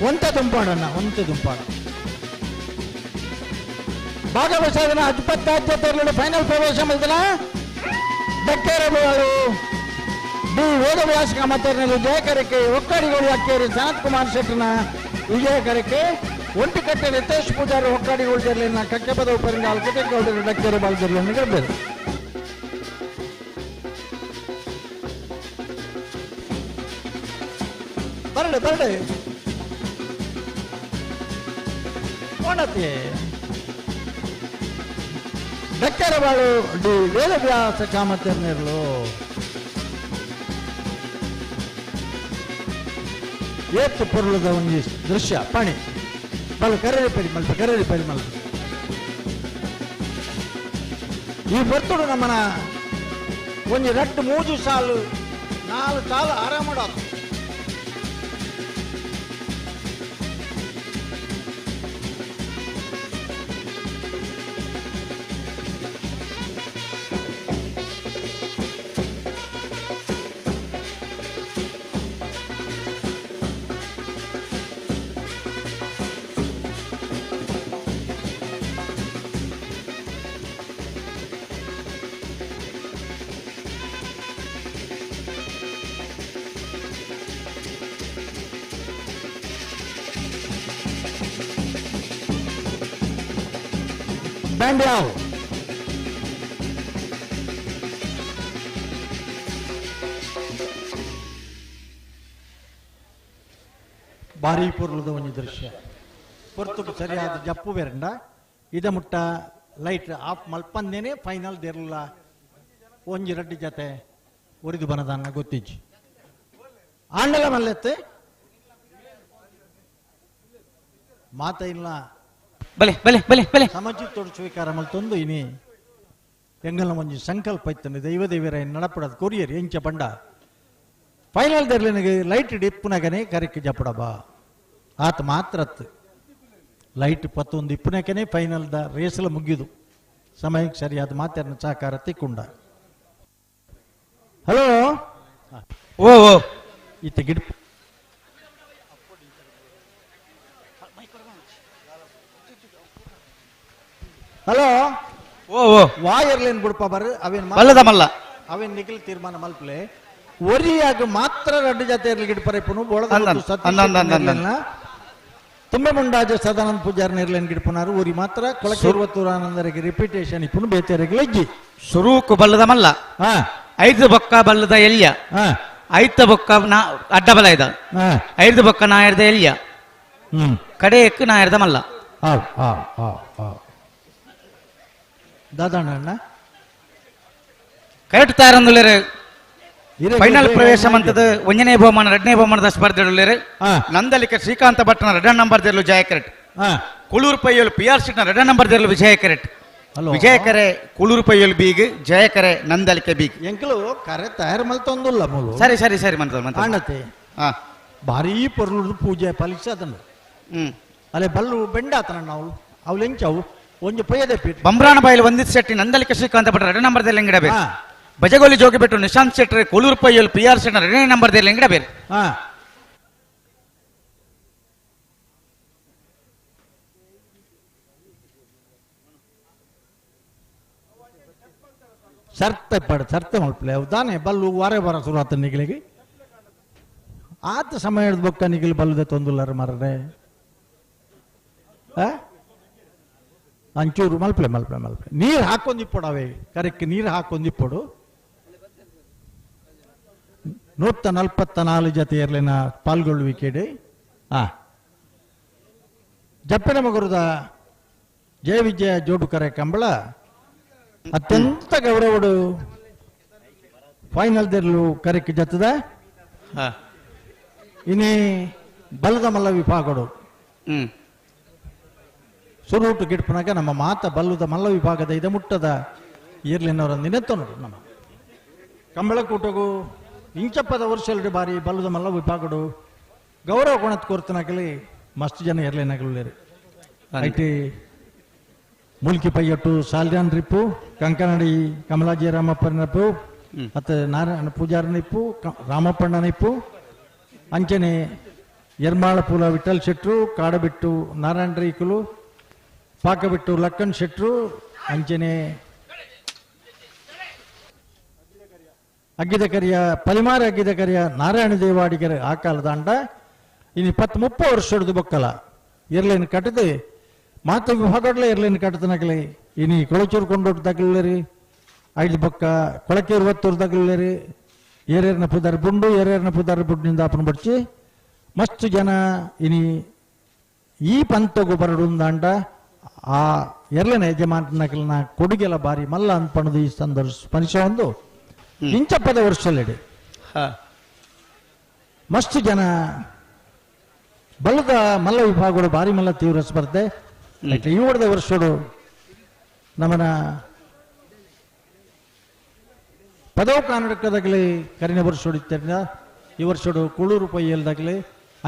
ಒಂತೆ ದುಂಪಾಡಣ್ಣ ಒಂತೆ ದುಂಪಾಡ. ಭಾಗವಹಿಸಿದ ಅಜ್ಪತ್ತಾದ್ಯತೆಯಲ್ಲಿ ಫೈನಲ್ ಪ್ರವೇಶ ಮಾಡಿದಲ್ಲ ಡಕ್ಕೇರಬಾಳು ಡಿ ವೇದವ್ಯಾಸ ಕಾಮತ್ತರ್ನಲ್ಲಿ ಜಯಕರಕ್ಕೆ ಒಕ್ಕಾಡಿಗಳು ಅಕ್ಕೇರಿ ಸನತ್ ಕುಮಾರ್ ಶೆಟ್ಟರ್ನ ವಿಜಯಕರಕ್ಕೆ ಒಂಟಿಕಟ್ಟೆ ರಿತೇಶ್ ಪೂಜಾರಿ ಒಕ್ಕಾಡಿಗಳು ಜರ್ಲಿನ ಕಕ್ಕೆಪದ ಉಪರಿಂದ ಅಲ್ಕಟೆಗೌಡರು ಡಕ್ಕೇರಿ ಬಾಲ್ಜರ್ಲಿನ ಗೆದ್ದರು. ಬರಡೆ ಬರಡೆ ಓಣತಿ ಡಕ್ಕರಬಾಳು ಡಿ ವೇದವ್ಯಾಸ ಕಾಮತ್ತರ್ನಿರ್ಲು. ಏತ್ ಪೊರ್ಲುದ ಒಂಜಿ ದೃಶ್ಯ ಪಾಣಿ ಬಲ್ ಕರೆರಿ ಪರಿ ಮಲ್ಪ ಕರೆರಿ ಪರಿ ಮಲ್ಪ ಈ ಬರ್ತುಡು ನಮ್ಮನ ಒಂಜಿ ರಡ್ಡು ಮೂಜು ಸಾಲು ನಾಲ್ ಸಾಲು ಆರಾಮಡಾತು. ಬ್ಯಾಂಡ್ ಯಾವ ಭಾರಿ ಪೊರ್ಲುದ ಒಂಜಿ ದೃಶ್ಯ ಪೊರ್ತುಗು ಸರಿಯಾದ ಜಪ್ಪು ಬೇರಂಡ ಇದ ಮುಟ್ಟ ಲೈಟ್ ಆಫ್ ಮಲ್ಪಂದೇನೆ ಫೈನಲ್ ದೇರ್ಲ ಒಂಜಿ ರಡ್ಡಿ ಜತೆ ಒರಿದು ಬನದಾನ ಗೊತ್ತಿಜ್ಜಿ ಆಂಡಲ ಮಲ್ಲೆತ್ತೆ ಮಾತ ಇಲ್ಲ ಬಲೆ ಬಲೆ ಬಲೆ ಬಲೆ ಸಮಚಿತ್ತೋಡು ಸ್ವೀಕಾರ ಮಲ್ತೊಂದು ಇನಿ ಎಂಗಲ ಒಂಜಿ ಸಂಕಲ್ಪ ಇತ್ತನೆ ದೈವ ದೇವರ ನಡಪಡದ ಕೊರಿಯರ್ ಎಂಚ ಪಂಡ ಫೈನಲ್ ದರ್ಲಿನಗೆ ಲೈಟ್ ಡಿಪ್ಪುನಗನೆ ಕರೆಕ್ ಜಪಡಬಾ ಆತ ಮಾತ್ರತ್ ಲೈಟ್ ಪತ್ತೊಂದು ಇಪ್ಪುನಕನೆ ಫೈನಲ್ the ರೇಸಲ ಮುಗಿದು ಸಮಯಕ್ಕೆ ಸರಿಯಾದ ಮಾತಾಡಿನ ಸಹಕಾರ ತಿಕ್ಕೊಂಡ. ಹಲೋ ಓ ಓ ಇತ್ತ ಗಿಡ ಹಲೋ ಓ ಓ ವಾಯರ್ಲೇನ್ ಬುಡ್ಪ ಬರ್ ಅವೇನ್ ಬಲ್ಲದ ಮಲ್ಲ ಅವೇನ್ ನಿಖಿಲ್ ತೀರ್ಮಾನ ಮಲ್ಪಲೆ ಒರಿಯಾಗ ಮಾತ್ರ ರಡ್ಡು ಜೊತೆ ಇರ್ಲಿ ಗಿಡಪರ ಇಪ್ಪನು ಬೋಳದ ತುಂಬೆ ಮುಂಡಾಜ ಸದಾನಂದ ಪೂಜಾರಿ ನೇರ್ಲೇನ್ ಗಿಡಪನಾರು ಊರಿ ಮಾತ್ರ ಕೊಳಕಿರುವತ್ತೂರು ಆನಂದರಿಗೆ ರಿಪಿಟೇಷನ್ ಇಪ್ಪನು ಬೇತೆರಿಗೆ ಲಜ್ಜಿ ಸುರೂಕು ಬಲ್ಲದ ಮಲ್ಲ ಐದು ಬೊಕ್ಕ ಬಲ್ಲದ ಎಲ್ಯ ಐತ ಬೊಕ್ಕ ನಾ ಅಡ್ಡ ಬಲ ಇದ ಐದು ಬೊಕ್ಕ ನಾಯರ್ದ ಎಲ್ಯ ಕಡೆಯಕ್ಕೆ ನಾಯರ್ದ ಮಲ್ಲ. ದಾದಾಣ್ಣ ಕರೆಕ್ಟ್ ತಯಾರಂದುಳ್ಳೇರು ಫೈನಲ್ ಪ್ರವೇಶ ಮಂತದ ಒಂದನೇ ಬಹುಮಾನ ಎರಡನೇ ಬಹುಮಾನದ ಸ್ಪರ್ಧೆಡುಳ್ಳೇರು ನಂದಲಿಕ ಶ್ರೀಕಾಂತ ಭಟ್ನ ಎರಡನೇ ನಂಬರ್ ದೇರ್ಲು ಜಯ ಕರೆಕ್ಟ್, ಕುಳೂರು ಪೈಯಲು ಪಿ ಆರ್ ಸಿಟ್ನ ಎರಡನೇ ನಂಬರ್ ದೇರ್ಲು ವಿಜಯ ಕರೆಕ್ಟ್, ವಿಜಯಕರೆ ಕುಳೂರು ಪೈಯಲು ಬೀಗ್ ಜಯಕರೆ ನಂದಲಿಕೆ ಬೀಗ್ ಎಂಕಲು ಕರೆ ತಯಾರು ಮಲ್ತೊಂದುಲ್ಲ ಮೂಲು. ಸರಿ ಸರಿ ಸರಿ ಮಂತ ಅಣ್ಣತೆ ಭಾರೀ ಪೊರ್ಲು ಪೂಜೆ ಫಲಿಸ ಅದನ್ನು ಅಲ್ಲೇ ಬಲ್ಲು ಬೆಂಡಾತನ ನಾವು ಅವಳು ಎಂಚವು ಒಂಜಿ ಪಯ್ಯದೆ ಪೀಠ ಬಂಬ್ರಾಣ ಬಾಯಿಲು ಒಂದಿತ್ ಶೆಟ್ಟಿ ನಂದಲಿಕ ಶ್ರೀಕಾಂತ ಭಟ್ ಎರಡನೇ ನಂಬರ್ ದೇರ್ಲು ಎಂಗಡ ಬೇರೆ, ಬಜಗೋಲಿ ಜೋಗಿ ಬಿಟ್ಟು ನಿಶಾಂತ್ ಶೆಟ್ಟಿ ಕೊಳೂರು ಪೈಯಲು ಪಿ ಆರ್ ಶೆಟ್ಟಿ ಎರಡನೇ ನಂಬರ್ ದೇರ್ಲು ಎಂಗಡ ಬೇರೆ. ಸರ್ತೆ ಪಡ ಸರ್ತೆ ಮಲ್ಪಲೆ ಅವು ತಾನೆ ಬಲ್ಲು ವಾರೆ ಬರ ಶುರು ಆತ ನಿಗಿಲಿಗೆ ಆತ ಸಮಯ ಹಿಡ್ದು ಬೊಕ್ಕ ನಿಗಿಲು ಬಲ್ಲದೆ ತೊಂದುಲ್ಲಾರ ಮಾರ್ರೆ ಅಂಚೂರು ಮಲ್ಪಲೆ ಮಲ್ಪಲೆ ಮಲ್ಪಲೆ ನೀರು ಹಾಕೊಂದಿಪ್ಪಡು ಅವೇ ಕರೆಕ್ಟ್ ನೀರು ಹಾಕೊಂದಿಪ್ಪಡು. 144 ಜತೆ ಇರಲಿನ ಪಾಲ್ಗೊಳ್ಳುವಿಕೆಡೆ ಜಪ್ಪಿನ ಮಗುರದ ಜಯ ವಿಜಯ ಜೋಡುಕರೆ ಕಂಬಳ ಅತ್ಯಂತ ಗೌರವಡು ಫೈನಲ್ ದೆರ್ಲು ಕರೆಕ್ ಜತ್ತದ ಇನಿ ಬಲದ ಮಲ್ಲ ವಿಭಾಗಡು ಸುರೂಟು ಗಿಡ್ಪನಾಗ ನಮ್ಮ ಮಾತ ಬಲ್ಲದ ಮಲ್ಲ ವಿಭಾಗದ ಇದ ಮುಟ್ಟದ ಇರ್ಲಿನವರ ನಿನೆತ್ತನರು ನಮ್ಮ ಕಂಬಳಕೂಟಗೂ ಇಂಚಪ್ಪದ ವರ್ಷ ಬಾರಿ ಬಲ್ಲದ ಮಲ್ಲ ವಿಭಾಗಡು ಗೌರವ ಕೊಣತ್ ಕೊರ್ತನಾಗಲಿ ಮಸ್ತ್ ಜನ ಇರ್ಲಿನಾಗಲಿ IT Mulki Payyattu Salian ರಿಪ್ಪು Kankanady ಕಮಲಾಜಿ ರಾಮಪ್ಪನಪ್ಪು ಮತ್ತು ನಾರಾಯಣ ಪೂಜಾರನಿಪ್ಪು ರಾಮಪ್ಪಣ್ಣನಿಪ್ಪು ಅಂಚನೆ ಎರ್ಮಾಳಪುಲ ವಿಠಲ್ ಶೆಟ್ರು ಕಾಡಬಿಟ್ಟು ನಾರಾಯಣ ರೈಕುಲು ಪಾಕಬಿಟ್ಟು ಲಕ್ಕನ್ ಶೆಟ್ರು ಅಂಚನೆ ಅಗ್ಗಿದ ಕರಿಯ ಪಲಿಮಾರ ಅಗ್ಗಿದ ಕರಿಯ ನಾರಾಯಣ ದೇವಾಡಿಗರ ಆ ಕಾಲದ ಅಂಡ ಇನ್ನು 20-30 ವರ್ಷದ ಬೊಕ್ಕಲ ಇರ್ಲೇನು ಕಟ್ಟದೆ ಮಾತು ವಿಭಾಗಡ್ಲೆ ಇರ್ಲೇನು ಕಟ್ಟತನಕಲಿ ಇನಿ ಕೊಳಚೂರು ಕೊಂಡೋಟು ತಗಲಿರಿ ಐದು ಬೊಕ್ಕ ಕೊಳಕೇರು ಒತ್ತೂರು ತಗಲಿರಿ ಏರೇರ್ನ ಪುದಾರ್ ಬುಂಡು ಏರೇರ್ನ ಪುದಾರ್ ಬುಡ್ನಿಂದ ಅಪ್ಪನ ಬಡ್ಚಿ ಮಸ್ತ್ ಜನ ಇನಿ ಈ ಪಂತಗು ಬರಡುಂದಾಂಡ ಆ ಎರಲನೆ ಯಜಮಾನಕಲ್ನ ಕೊಡುಗೆಲ ಬಾರಿ ಮಲ್ಲ ಅನ್ಪಣದು ಈ ಸಂದರ್ಭ ಸ್ಮರಿಸ ಒಂದು ಇಂಚಪ್ಪದ ವರ್ಷಲ್ಲಿಡಿ ಮಸ್ತ್ ಜನ ಬಲ್ಲದ ಮಲ್ಲ ವಿಭಾಗಗಳು ಭಾರಿ ಮಲ್ಲ ತೀವ್ರ ಸ್ಪರ್ಧೆ. ಈ ವರ್ಷದ ವರ್ಷಡು ನಮ್ಮನ ಪದವು ಕರ್ನಾಟಕದಾಗಲಿ ಕರಿನ ವರ್ಷೋಡು ಇತ್ತೆರಿಂದ ಈ ವರ್ಷಡು ಕುಳೂರು ಪೈಯಲ್ದಾಗಲಿ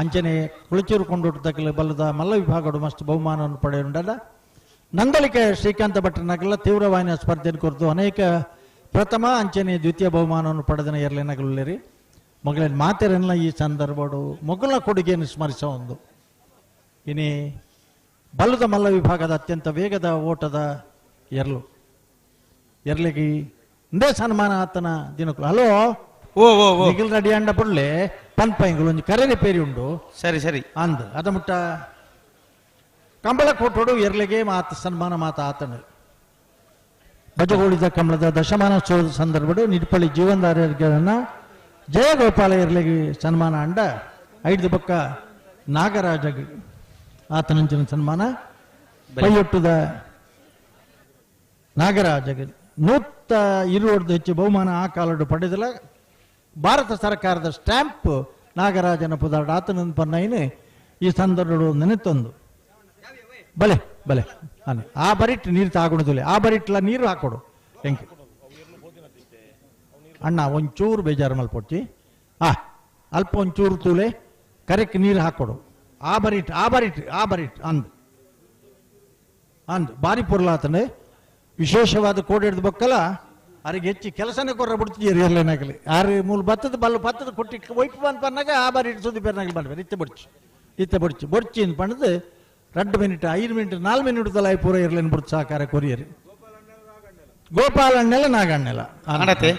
ಅಂಚನೆ ಕುಳಚೂರು ಕೊಂಡೋಟದಾಗಲಿ ಬಲ್ಲದ ಮಲ್ಲ ವಿಭಾಗಗಳು ಮಸ್ತ್ ಬಹುಮಾನವನ್ನು ಪಡೆಯುಂಡಲ್ಲ. ನಂದಳಿಕೆ ಶ್ರೀಕಾಂತ ಭಟ್ರನಾಗಲ್ಲ ತೀವ್ರವಾಹಿನ ಸ್ಪರ್ಧೆಯನ್ನು ಕುರಿತು ಅನೇಕ ಪ್ರಥಮ ಅಂಚನೆ ದ್ವಿತೀಯ ಬಹುಮಾನವನ್ನು ಪಡೆದನ ಎರಲೇನಗಲುಳ್ಳೇರಿ. ಮಗಳೇನು ಮಾತೆರೆಲ್ಲ ಈ ಸಂದರ್ಭಡು ಮೊಘಲ ಕೊಡುಗೆಯನ್ನು ಸ್ಮರಿಸ ಒಂದು. ಇನಿ ಬಲ್ಲದ ಮಲ್ಲ ವಿಭಾಗದ ಅತ್ಯಂತ ವೇಗದ ಓಟದ ಎರಲು ಎರಲಿಗೆ ಇಂದೇ ಸನ್ಮಾನ ಆತನ ದಿನಕ್ಕೂ. ಹಲೋ ಓ ಓ ಓ ನಿಖಿಲ್ ರೆಡಿ ಅಂಡ ಪುಳ್ಳೆ ಪನ್ಪೈಂಗಳು ಒಂಜಿ ಕರೆನೆ ಪೇರಿ ಉಂಡು. ಸರಿ ಸರಿ ಅಂದ್ ಅದ ಮುಟ್ಟ ಕಂಬಳ ಕೊಟ್ಟೋಡು ಎರಲಿಗೆ ಮಾತ ಸನ್ಮಾನ ಮಾತ ಆತನ. ಬಜಗೋಳಿದ ಕಂಬಳದ ದಶಮಾನೋತ್ಸವದ ಸಂದರ್ಭಡು ನಿಡ್ಪಳ್ಳಿ ಜೀವನಧಾರಿಯನ್ನ ಜಯಗೋಪಾಲ ಎರಲಿಗೆ ಸನ್ಮಾನ ಅಂಡ ಐದು ಬಕ್ಕ ನಾಗರಾಜ ಆತನಂಚಿನ ಸನ್ಮಾನ ಪೈಯೊಟ್ಟದ ನಾಗರಾಜ 120 ಹೆಚ್ಚು ಬಹುಮಾನ ಆ ಕಾಲಡು ಪಡೆದಲ್ಲ. ಭಾರತ ಸರ್ಕಾರದ ಸ್ಟ್ಯಾಂಪ್ ನಾಗರಾಜನ ಪುದಾರ್ಡ ಆತನ ಪನ್ನೈನು ಈ ಸಂದರ್ಭಡು ನೆನೆತೊಂದು. ಬಲೆ ಬಲೆ ಆ ಬರಿಟ್ ನೀರು ತಾಗುಣದಿಲ್ಲ, ಆ ಬರಿಟ್ಲ ನೀರು ಹಾಕೊಡು ಹೆಂಗೆ ಅಣ್ಣ ಒಂಚೂರು ಬೇಜಾರು ಮಲ್ಪೊಟ್ಟಿ ಆ ಅಲ್ಪ ಒಂಚೂರು ತೂಲೆ ಕರೆಕ್ಟ್ ನೀರು ಹಾಕೊಡು. ಆ ಬರಿಟ್ ಆ ಬರಿಟ್ ಆ ಬರಿಟ್ ಅಂದ್ ಅಂದ್ ಬಾರಿ ಪೊರ್ಲಾತನೆ ವಿಶೇಷವಾದ ಕೋಡ್ ಹಿಡಿದು ಬಕ್ಕಲ್ಲ ಅರಿಗೆ ಹೆಚ್ಚಿ ಕೆಲಸನೇ ಕೊರ್ರ ಬಿಡ್ತಿದ್ದೀರಿ ಎಲ್ಲೇನಾಗಲಿ ಆರು ಮೂರು ಬತ್ತದ ಬಲ್ಲು ಬತ್ತದ ಕೊಟ್ಟಿ ಒಯ್ಪು ಬಂದು ಪನ್ನಾಗ ಆ ಬಾರಿ ಸುದ್ದಿ ಬೇರೆ ಬಂದ್ಬೇರೆ ಇತ್ತೆ ಬೊಡ್ಚಿ ಇತ್ತೆ ಬೊಡ್ಚಿ ಬೊಡ್ಚಿ ಅಂತ ಪಣ್ಣದು 2 ಮಿನಿಟ್ 5 ಮಿನಿಟ್ 4 ಮಿನಿಟ್ ತಲ ಪೂರ ಇರ್ಲೇನು ಬಿಡ್ತು ಸಹಕಾರ ಕೊರಿಯರಿ ಗೋಪಾಲಣ್ಣೆಲ್ಲ ನಾಗಣ್ಣೆಲ್ಲ ಅಣ್ಣತೆ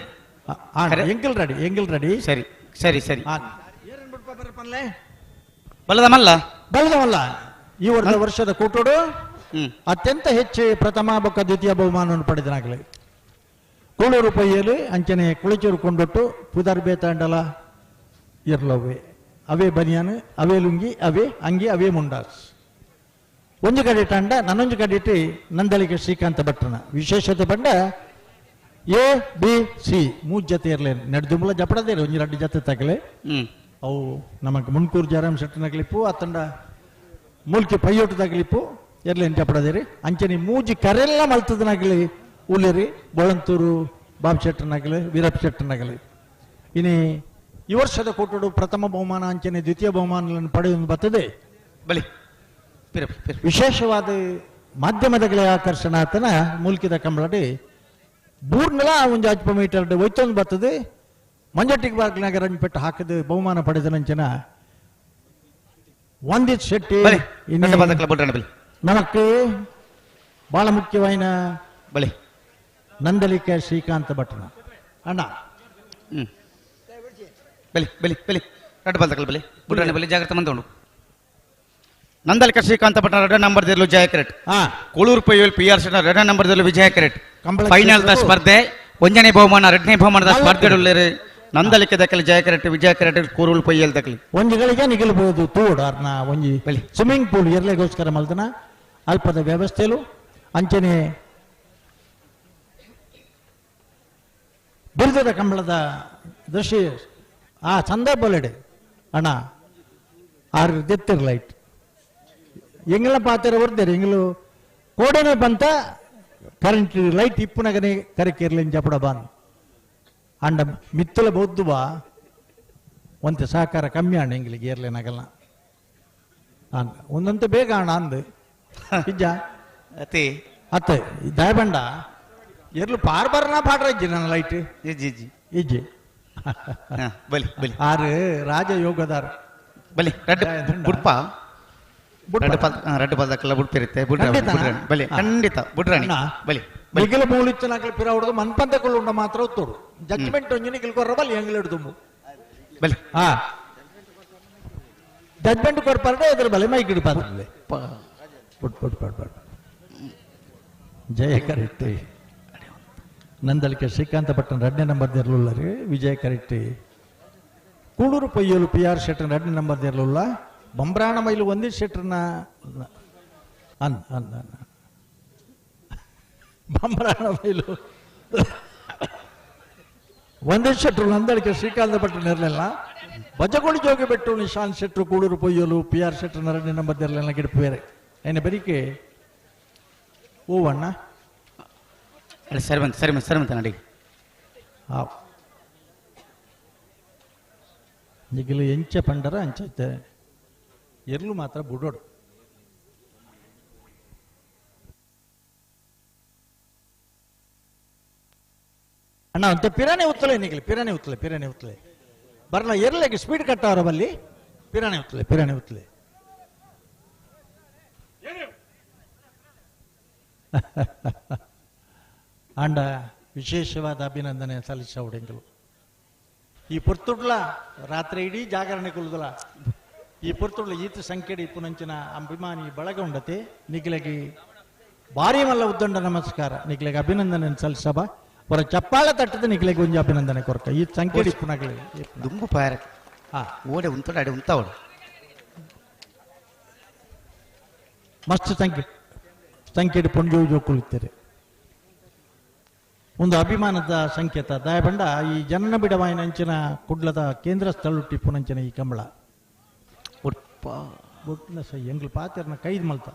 ಎಂಕಲ್ ರೆಡಿ ಎಂಕಲ್ ರೆಡಿ. ಸರಿ ಸರಿ ಸರಿ ಬಲ್ಲದ ಮಲ್ಲ ಬಲ್ಲದ ಮಲ್ಲ ಈ ವರ್ಷದ ಕೂಟೋಡು ಅತ್ಯಂತ ಹೆಚ್ಚು ಪ್ರಥಮ ಬೊಕ್ಕ ದ್ವಿತೀಯ ಬಹುಮಾನವನ್ನು ಪಡೆದನಾಗಲಿ. ಕೂಳೂರು ಪೈಯಲು ಅಂಚನೆ ಕುಳಚೂರು ಕೊಂಡೊಟ್ಟು ಪುದರ್ ಬೇತಾಂಡಲ ಇರ್ಲವ್ವೆ ಅವೇ ಬನಿಯಾನು ಅವೇ ಲುಂಗಿ ಅವೇ ಅಂಗಿ ಅವೇ ಮುಂಡಾಸ್. ಒಂದು ಕಡೆ ತಂಡ ನನ್ನೊಂದು ಕಡೆ ನಂದಳಿಕೆ ಶ್ರೀಕಾಂತ ಭಟ್ರನ ವಿಶೇಷತೆ ಬಂಡ ಎ ಬಿ ಸಿ ಮೂರು ಜೊತೆ ಇರಲಿ ನಡೆದುಂಬಲ ಜಪಡದೇ ಒಂಜಿ 2 ಜೊತೆ ತಗಲೆ ಅವು ನಮಗೆ ಮುನ್ಕೂರು ಜಯರಾಮ್ ಶೆಟ್ಟನ ಕ್ಲಿಪ್ಪು ಆ ತಂಡ ಮೂಲ್ಕಿ ಪೈಯೋಟು ತಗಲಿಪ್ಪು ಎರ್ಲೇನು ಜಪಡದೇರಿ. ಅಂಚನೆ ಮೂಜಿ ಕರೆಲ್ಲ ಮಲ್ತದನಾಗಲಿ ಉಳ್ಳೇರಿ ಬೋಳಂತೂರು ಬಾಬು ಶೆಟ್ಟನಾಗಲಿ ವೀರಪ್ಪ ಶೆಟ್ಟನಾಗಲಿ. ಇನಿ ಈ ವರ್ಷದ ಕೂಟಡು ಪ್ರಥಮ ಬಹುಮಾನ ಅಂಚನೆ ದ್ವಿತೀಯ ಬಹುಮಾನಗಳನ್ನು ಪಡೆಯುವುದು ಬರ್ತದೆ. ಬಲಿ ವಿಶೇಷವಾದ ಮಾಧ್ಯಮದಗಳ ಆಕರ್ಷಣ ಆತನ ಮೂಲ್ಕಿದ ಕಂಬಳಡಿ ಬೂರ್ನೆಲ ಒಂದು 5 ಮೀಟರ್ ಒಯ್ತೊಂದು ಬರ್ತದೆ. ಮಂಜಟ್ಟಿಗೆ ಬಾಗ್ಲಾಗ ರಂಜಪೆಟ್ಟು ಹಾಕಿದ ಬಹುಮಾನ ಪಡೆದ ನಂಚಿನ ವಂದಿತ್ ಶೆಟ್ಟಿ ನಮಕ್ ಬಹಳ ಮುಖ್ಯವಾಯಿನ ಬಲಿ ನಂದಲಿಕ ಶ್ರೀಕಾಂತ ಭಟ್ರನ ಅಣ್ಣ ಬಲಿ ಬಲಿ ಬಲಿ ರಡ್ಡು ಬಲ್ದಕಲ್ ಬಲಿ ಬುಡ್ರಾಣಿ ಬಲಿ ಜಾಗ್ರತೆ ಮಂದೋಡು. ನಂದಲಿಕ ಶ್ರೀಕಾಂತ ಭಟ್ನ 2 ನಂಬರ್ ದಿರ್ಲು ಜಯ ಕ್ರೆಟ್. ಕೂಳೂರು ಪೈಯಲ್ ಪಿ ಆರ್ ಶೆಟ್ನ 2 ನಂಬರ್ ದಿರ್ಲು ವಿಜಯ ಕ್ರೆಟ್. ಫೈನಲ್ the ಸ್ಪರ್ಧೆ 1ನೇ ಬಹುಮಾನ 2ನೇ ಬಹುಮಾನದ ಸ್ಪರ್ಧೆಡುಳ್ಳೇರು ನಂದಲಿಕ ದಕ್ಕಲಿ ಜಯ ಕ್ರೆಟ್ ವಿಜಯ ಕ್ರೆಟ್ ಕೂರೂರು ಪೈಯಲ್ ದಕ್ಕಲಿ. ಒಂಜಿಗಳಿಗೆ ನಿಗಲ್ಬಹುದು ತೋಡು ಅರ್ನ ಒಂಜಿ ಸ್ವಿಮ್ಮಿಂಗ್ ಪೂಲ್ ಎರ್ಲೆಗೋಸ್ಕರ ಮಲ್ದನ ಅಲ್ಪದ ವ್ಯವಸ್ಥೆಲು ಅಂಚನೆ ಬಿರುದದ ಕಂಬಳದ ದೃಶ್ಯ ಆ ಸಂದರ್ಭಲೆಡೆ ಅಣ್ಣ ಆರು ದೆತ್ತಿರ್ ಲೈಟ್ ಎಂಗಲ ಪಾತ್ರ ಬರ್ತಾರೆ ಎಂಗಲು ಕೋಡನೆ ಬಂತ ಕರೆಂಟ್ ಲೈಟ್ ಇಪ್ಪುನಗನೆ ಕರೆಕೇರ್ಲಿನ್ ಜಪಡ ಬಾನ್ ಅಂಡ ಮಿತ್ತಲ ಬೌದ್ಧುವ ಒಂತೆ ಸಹಕಾರ ಕಮ್ಮಿ ಅಣ್ಣ ಎಂಗ್ಲಿಗೆ ಏರ್ಲೇನಾಗಲ್ಲ ಒಂದಂತೆ ಬೇಗ ಅಣ್ಣ ಅಂದು ಇಜ್ಜ ಅತಿ ಅತ್ತೆ ದಯಬಂಡ ಎರ್ಲು ಪಾರ್ ಬರ್ನ ಪಾಡ್ರ ಇಜ್ಜಿ ನನ್ನ ಲೈಟ್ ಇಜ್ಜಿ ಇಜ್ಜಿ ಇಜ್ಜಿ ಬಲಿ ಬಲಿ ಆರು ರಾಜಯೋಗದಾರ ಬಲಿ ರಡ್ಡು ಬುಡ್ಪ ರಡ್ಡು ಪಲ್ದಕ್ಕೆಲ್ಲ ಬುಡ್ಪಿರುತ್ತೆ ಬಲಿ ಖಂಡಿತ ಬುಡ್ರಾಣಿ ಬಲಿ ನಿಗಲ ಮೂಲಿಚ್ಚನಾಗಲಿ ಪಿರ ಹೊಡೆದು ಮನ್ಪಂತಕೊಳ್ಳುಂಡ ಮಾತ್ರ ಒತ್ತೋಡು ಜಡ್ಜ್ಮೆಂಟ್ ಒಂಜಿ ನಿಗಲ್ ಕೊರ್ರ ಬಲಿ ಎಂಗ್ಲ ಹಿಡ್ದು ಬಲಿ ಹಾ ಜಡ್ಜ್ಮೆಂಟ್ ಕೊರ್ಪಾರ್ಡೆ ಎದ್ರ ಬಲೆ ಮೈಕ್ ಹಿಡಿಪಾದ್ರೆ ಪುಟ್ ಪುಟ್ ಪಟ್ ಪಟ್ ಜಯ ಕರೆಕ್ಟ್ ನಂದಳಿಕೆ ಶ್ರೀಕಾಂತ ಭಟ್ಟನ 2ನೇ ನಂಬರ್ ಇರಲಿಲ್ಲ ರೀ ವಿಜಯ ಕರೆಕ್ಟ್. ಕೂಡೂರು ಪೊಯ್ಯಲು ಪಿ ಆರ್ ಶೆಟ್ಟನ 2ನೇ ನಂಬರ್ ಇರಲಿಲ್ಲ. ಬಂಬ್ರಾಣ ಮೈಲು ಒಂದೇ ಶೆಟ್ಟರ್ನ ಅನ್ ಅನ್ ಅನ್ ಬಂಬ್ರಾಣ ಮೈಲು ಒಂದೇ ಶೆಟ್ಟರು ನಂದಳಿಕೆ ಶ್ರೀಕಾಂತ ಭಟ್ಟನ ಇರಲಿಲ್ಲ. ಬಜಗೋಳಿ ಜೋಗಿ ಬೆಟ್ಟು ನಿಶಾಂತ್ ಶೆಟ್ರು ಕೂಳೂರು ಪೊಯ್ಯಲು ಪಿ ಆರ್ ಶೆಟ್ರು ನರಣ್ಯ ನಂಬರ್ ದೇರ್ಲೆನ ಗಿಡಪುವೇರೆ ಐನ ಬೆರಿಕೆ ಓವಣ್ಣ ಸರಿ ಬಂತು ಸರಿ ಬಂತು ಸರಿ ಬಂತು ನಡಿ. ನಿಗಿಲು ಎಂಚ ಪಂಡರ ಅಂಚೈತೆ ಎರ್ಲು ಮಾತ್ರ ಬುಡೋಡು. ಅಣ್ಣ ಅಂತ ಪಿರಾನೆ ಉತ್ತಲೆ ನಿಗಿಲು ಪಿರಾನೆ ಉತ್ತಲೆ ಪಿರಾನೆ ಉತ್ತಲೆ ಬರಲ್ಲ ಎರ್ಲೆಗೆ ಸ್ಪೀಡ್ ಕಟ್ಟವರ ಬಲ್ಲಿ ಪಿರಾನೆ ಉತ್ತಲೆ ಪಿರಾನೆ ಉತ್ತಲೆ. ಆಂಡ ವಿಶೇಷವಾದ ಅಭಿನಂದನೆ ಸಲ್ಲಿಸವುಡೆಂಗಲು ಈ ಪೊರ್ತುಡ್ಲ ರಾತ್ರಿ ಇಡೀ ಜಾಗರಣೆ ಕುಲ್ದಲ ಈ ಪೊರ್ತುಡ್ಲ ಈತ ಸಂಖ್ಯೆಡಿ ಪುನಂಚಿನ ಅಭಿಮಾನಿ ಬಳಗ ಉಂಡತೆ ನಿಗ್ಲೆಗೆ ಭಾರಿ ಮಲ್ಲ ಉದ್ದಂಡ ನಮಸ್ಕಾರ ನಿಗ್ಲೆಗೆ ಅಭಿನಂದನೆ ಸಲ್ಲಿಸಬ ಹೊರ ಚಪ್ಪಾಳ ತಟ್ಟದ ನಿಗ್ಲೆಗೆ ಒಂಜಿ ಅಭಿನಂದನೆ ಕೊರಕ ಈ ಸಂಖ್ಯೆಡಿ ಪುನಗಲೆ ದುಂಬು ಪಾರ ಓಡೆ ಉಂತಡ ಅಡೆ ಉಂತಾವಡು ಮಸ್ತ್ ಸಂಖ್ಯೆ ಸಂಖ್ಯೆಡಿ ಪೊಂಜೋ ಜೋಕುಳಿತಾರೆ ಒಂದು ಅಭಿಮಾನದ ಸಂಕೇತ ದಯಬಂಡ ಈ ಜನನ ಬಿಡವಾಯಿನಂಚಿನ ಕುಡ್ಲದ ಕೇಂದ್ರ ಸ್ಥಳ ಟಿಪ್ಪುನಂಚಿನ ಈ ಕಂಬಳ ಬೊಟ್ಟಿನ ಸೈ ಎಂಗ್ಲು ಪಾತೆರ್ನ ಕೈದು ಮಲ್ತ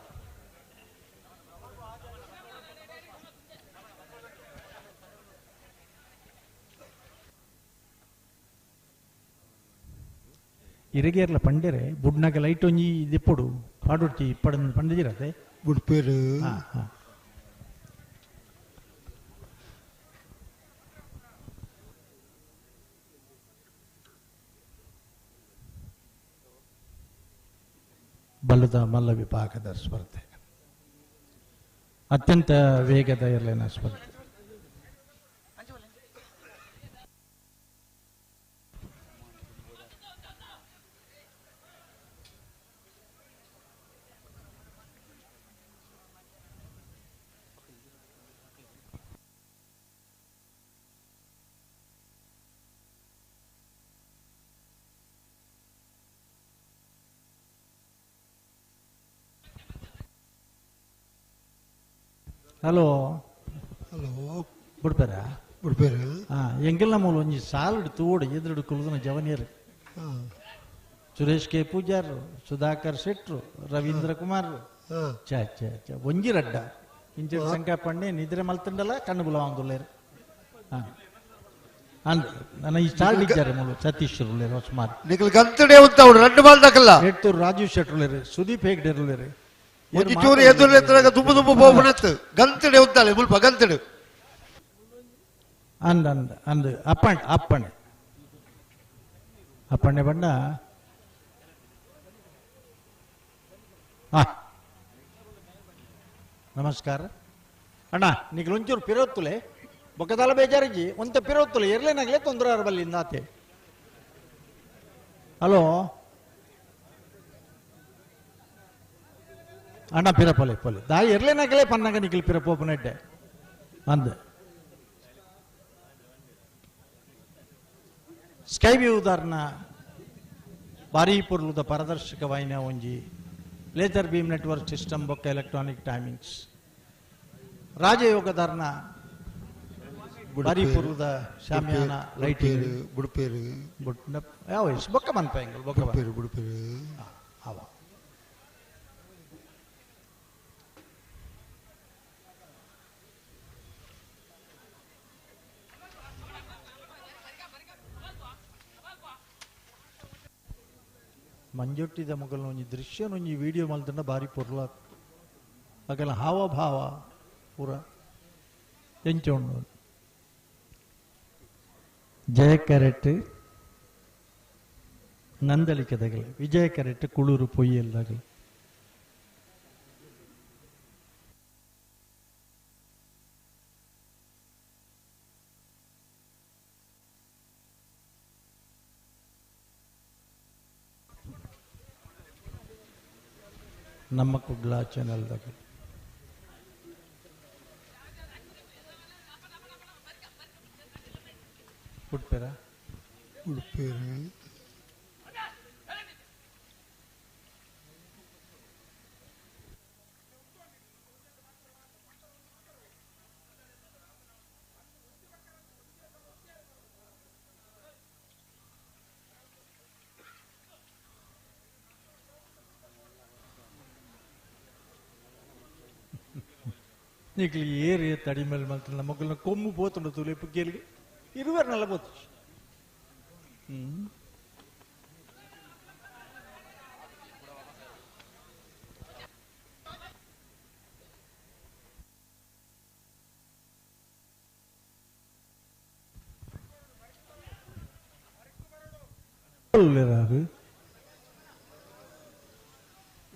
ಇರಗೇರ್ಲ ಪಂಡೆರೆ ಬುಡ್ನಾಗ ಲೈಟ್ ಒಂಜಿ ದಿಪ್ಪುಡು ಪಾಡುಡ್ತಿ ಇಪ್ಪಡ ಪಂಡಿಜಿರತೆ ಬುಡ್ಪೇರು ಹಾ ಹಾ ಬಲ್ಲದ ಮಲ್ಲ ವಿಭಾಗದ ಸ್ಪರ್ಧೆ ಅತ್ಯಂತ ವೇಗದ ಇರಲಿನ ಸ್ಪರ್ಧೆ. ಹಲೋ ಹಲೋ ಬುಡ್ಪೇರ ಬುಡ್ಪೇರ ಹಾಂ ಎಂಗೆಲ್ಲ ಮೂಲ ಒಂಜಿ ಸಾಲುಡು ತೋಡು ಎದುರುಡು ಕುಲುದನ ಜವನಿಯರು ಸುರೇಶ್ ಕೆ ಪೂಜಾರ್ ಸುಧಾಕರ್ ಶೆಟ್ರು ರವೀಂದ್ರ ಕುಮಾರ್ ಚ ಚ ಚ ಒಂಜಿ ರಡ್ಡ ಇಂಚ ಸಂಕಪಣ್ಣೆ ನಿದ್ರೆ ಮಲ್ತಂಡಲ ಕಣ್ಣು ಬುಲವಾಂದುಲ್ಲೇರು ಹಾಂ ಅಂದ್ ನನ್ನ ಈ ಸಾಲ್ ಇದ್ದಾರೆ ಮೂಲ ಸತೀಶ್ ಉಲ್ಲೇರು ಸುಮಾರು ನಿಖಲ್ ಗಂತಡೆ ಉಂತಾవుడు రెండు ಬಾಲ್ ದಕ್ಕಲ್ಲ ಎಡ್ತೂರು ರಾಜೀವ್ ಶೆಟ್ರು ಉಲ್ಲೇರು ಸುದೀಪ್ ಹೆಗ್ಡೆ ಉಲ್ಲೇರು ಒಂಜಿ ಚೂರು ಎದುರು ಎತ್ತರಾಗ ದುಂಬು ದುಂಬು ಪೋಪುನತ್ತು ಗಂತಡೆ ಉಂತಾಳೆ ಮುಲ್ಪ ಗಂತಡೆ ಅಂದ ಅಂದ ಅಂದ್ ಅಪ್ಪಣೆ ಅಪ್ಪಣೆ ಅಪ್ಪಣೆ ಬಣ್ಣ ನಮಸ್ಕಾರ ಅಣ್ಣ ನಿಗ್ಲು ಒಂಚೂರು ಪಿರೋತ್ತುಲೆ ಬೊಕ್ಕದಾಲ ಬೇಜಾರಿಜಿ ಒಂತ ಪಿರೋತ್ತುಲೆ ಎರ್ಲೇನಾಗಲೇ ತೊಂದರೆ ಬಲ್ಲಿ ಇಂದಾತೆ. ಹಲೋ ಅಣ್ಣ ಪಿರಪೊಲೆ ಪೊಲೆ ದಾಯಿ ಎರ್ಲೇನಾಗಲೇ ಪನ್ನಾಗ ನಿಖಲ್ ಪಿರಪೋಪನೆಡ್ಡೆ ಅಂದ ಸ್ಕೈ ವ್ಯೂದಾರ್ನ ಭಾರೀ ಪೊರ್ಲುದ ಪಾರದರ್ಶಕ ವಾಹಿನ ಒಂಜಿ ಲೇಸರ್ ಬೀಮ್ ನೆಟ್ವರ್ಕ್ ಸಿಸ್ಟಮ್ ಬೊಕ್ಕ ಎಲೆಕ್ಟ್ರಾನಿಕ್ ಟೈಮಿಂಗ್ಸ್ ರಾಜಯೋಗದಾರ್ನ ಭಾರೀ ಪೊರ್ಲುದ ಶಾಮಿಯಾನ ಲೈಟಿಂಗ್ ಬುಡ್ಪೇರು ಬುಡ್ನ ಯಾವ ಬೊಕ್ಕ ಮನ್ಪೆಂಗಲ್ ಬೊಕ್ಕ ಬುಡ್ಪೇರು ಬುಡ್ಪೇರು ಅವ ಮಂಜೊಟ್ಟಿದ ಮೊಗಲ್ನ ಒಂಜಿ ದೃಶ್ಯ ಒಂಜಿ ವಿಡಿಯೋ ಮಲ್ತಂಡ ಭಾರಿ ಪೊರ್ಲ ಅಗಲ ಹಾವಭಾವ ಪೂರ ಎಂಚ ಉಂಡು ಜಯ ಕರೆಟ್ ನಂದಳಿಕೆದಗಲೆ ವಿಜಯ ಕರೆಟ್ ಕುಳೂರು ಪೊಯ್ಯಲ್ದಾಗಲೆ ನಮ್ಮ ಕುಡ್ಲ ಚಾನೆಲ್ದಾಗ ಉಡ್ಪೇರ ಉಡುಪೇರು ನಿಕ್ಲಿ ಏರಿ ತಡಿಮೇಲೆ ಮಲ್ತ ಮೊಗಲ್ನ ಕೊಮ್ಮು ಪೋತುಂಡು ತುಲೆ ಪುಗ್ಗೇಲಿಗೆ ಇರುವೆರ್ನೆಲ್ಲ ಪೋತು.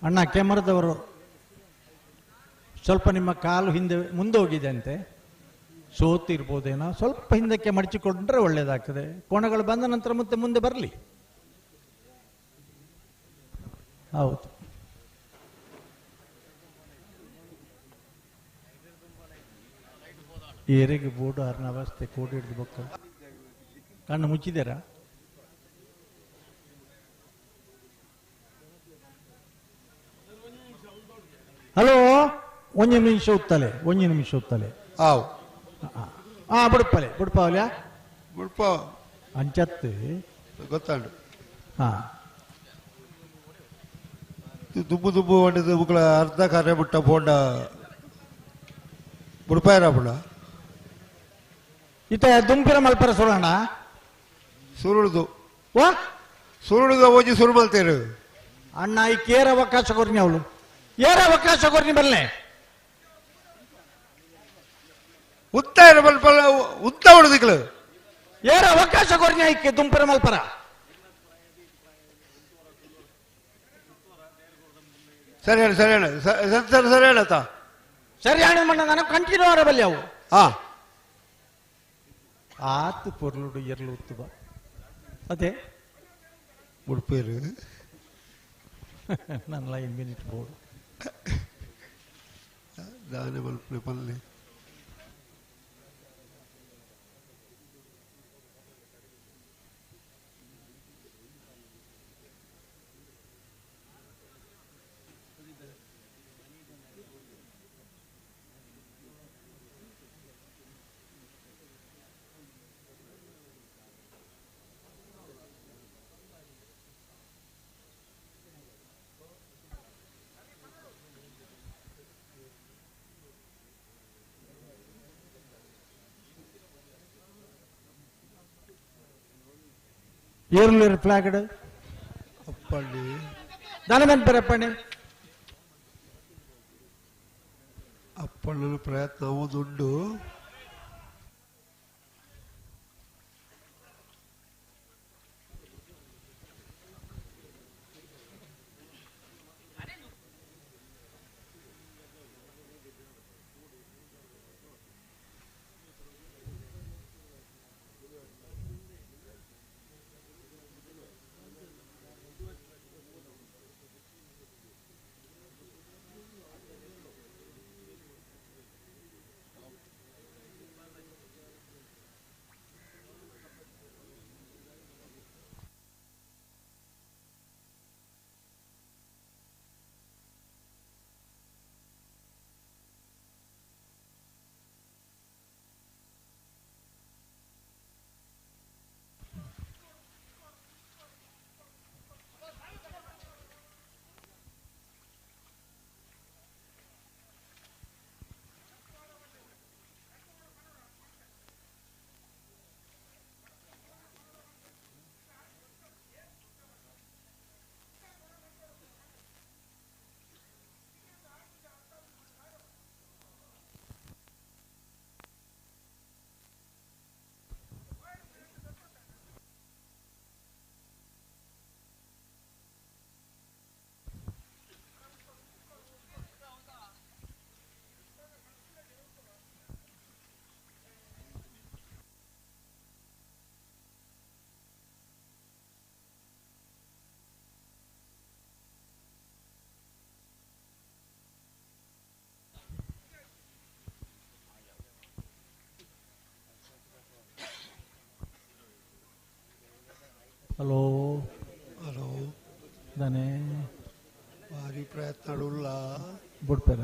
ಅಣ್ಣ ಕ್ಯಾಮರಾದವರು ಸ್ವಲ್ಪ ನಿಮ್ಮ ಕಾಲು ಹಿಂದೆ ಮುಂದೆ ಹೋಗಿದೆ ಅಂತೆ, ಸೋತಿರ್ಬೋದೇನೋ, ಸ್ವಲ್ಪ ಹಿಂದಕ್ಕೆ ಮಡಚಿಕೊಂಡ್ರೆ ಒಳ್ಳೇದಾಗ್ತದೆ. ಕೋಣಗಳು ಬಂದ ನಂತರ ಮತ್ತೆ ಮುಂದೆ ಬರಲಿ. ಹೌದು, ಏರಿಗೆ ಬೋರ್ಡು ಅರ್ನ ಅವಸ್ಥೆ ಕೋಡಿ ಹಿಡಿದು ಬೊಕ್ಕ ಕಣ್ಣು ಮುಚ್ಚಿದ್ದೀರಾ? ಹಲೋ, ಒಂಜಿ ನಿಮಿಷ ಉತ್ತಲೆ, ಒಂಜಿ ನಿಮಿಷ ಉತ್ತಲೆ. ಆವ್ ಆ ಬುಡ್ಪಲೆ ಬುಡ್ಪಾವಲ್ಯಾ ಬುಡ್ಪ ಅಂಚತ್ತು ಗೊತ್ತಾಂಡು. ಹಾ, ದುಬ್ಬು ದುಬ್ಬು వండిದ ಬುಕ್ಲ ಅರ್ಧ ಕಾರ್ಯ ಬಿಟ್ಟ ಬೋಂಡ ಬುಡ್ಪಾಯರ ಬುಡ ಇತ ದುಂಪಿರ ಮಲ್ಪರ ಸುರಣ ಸುರುಳುದು ವಾ ಸುರುಳುದ ಓಜಿ ಸುರು ಮಲ್ತೇರು ಅಣ್ಣ ಈ ಕೇರ ಅವಕಾಶ ಕೊರ್ನಿ ಅವಳು ಏರ ಅವಕಾಶ ಕೊರ್ನಿ ಬಲ್ಲೆ ಉತ್ತ ಮಲ್ಪಲ ಉತ್ತ ಹೊಡೆದಿಕ್ಲು ಏರ ಅವಕಾಶ ಕೊರ್ನಿ ಐಕೆ ದುಂಪಿರ ಮಲ್ಪರ. ಸರಿ ಹೇಳು, ಸರಿ ಹೇಳು, ಸರಿ ಸರಿ ಹೇಳತ್ತ ಸರಿ ಹೇಳ ಮಣ್ಣ ನಾನು ಕಂಟಿನ್ಯೂ ಆರಬಲ್ಲಿ ಅವು. ಹಾ, ಆತು ಪೊರ್ಲುಡು ಎರ್ಲು ಉತ್ತುಬ ಅದೇ ಬುಡ್ಪೇರು ನನ್ನ ಲೈನ್ ಮಿನಿಟ್ ಬೋರ್ಡು ದಾನೆ ಮಲ್ಪಲೆ ಪಲ್ಲೆ ಏರ್ಲೇರು ಫ್ಲಾಗಡ್ ಅಪ್ಪಣ್ಣಿ ದಾನ ಬರಪ್ಪಣ್ಣಿ ಅಪ್ಪಣ್ಣನ ಪ್ರಯತ್ನ ದುಡ್ಡು ಹಲೋ ಹಲೋ ದಾನೆ ಭಾರಿ ಪ್ರಯತ್ನ ಉಲ್ಲ ಬುಡ್ಪೇರ.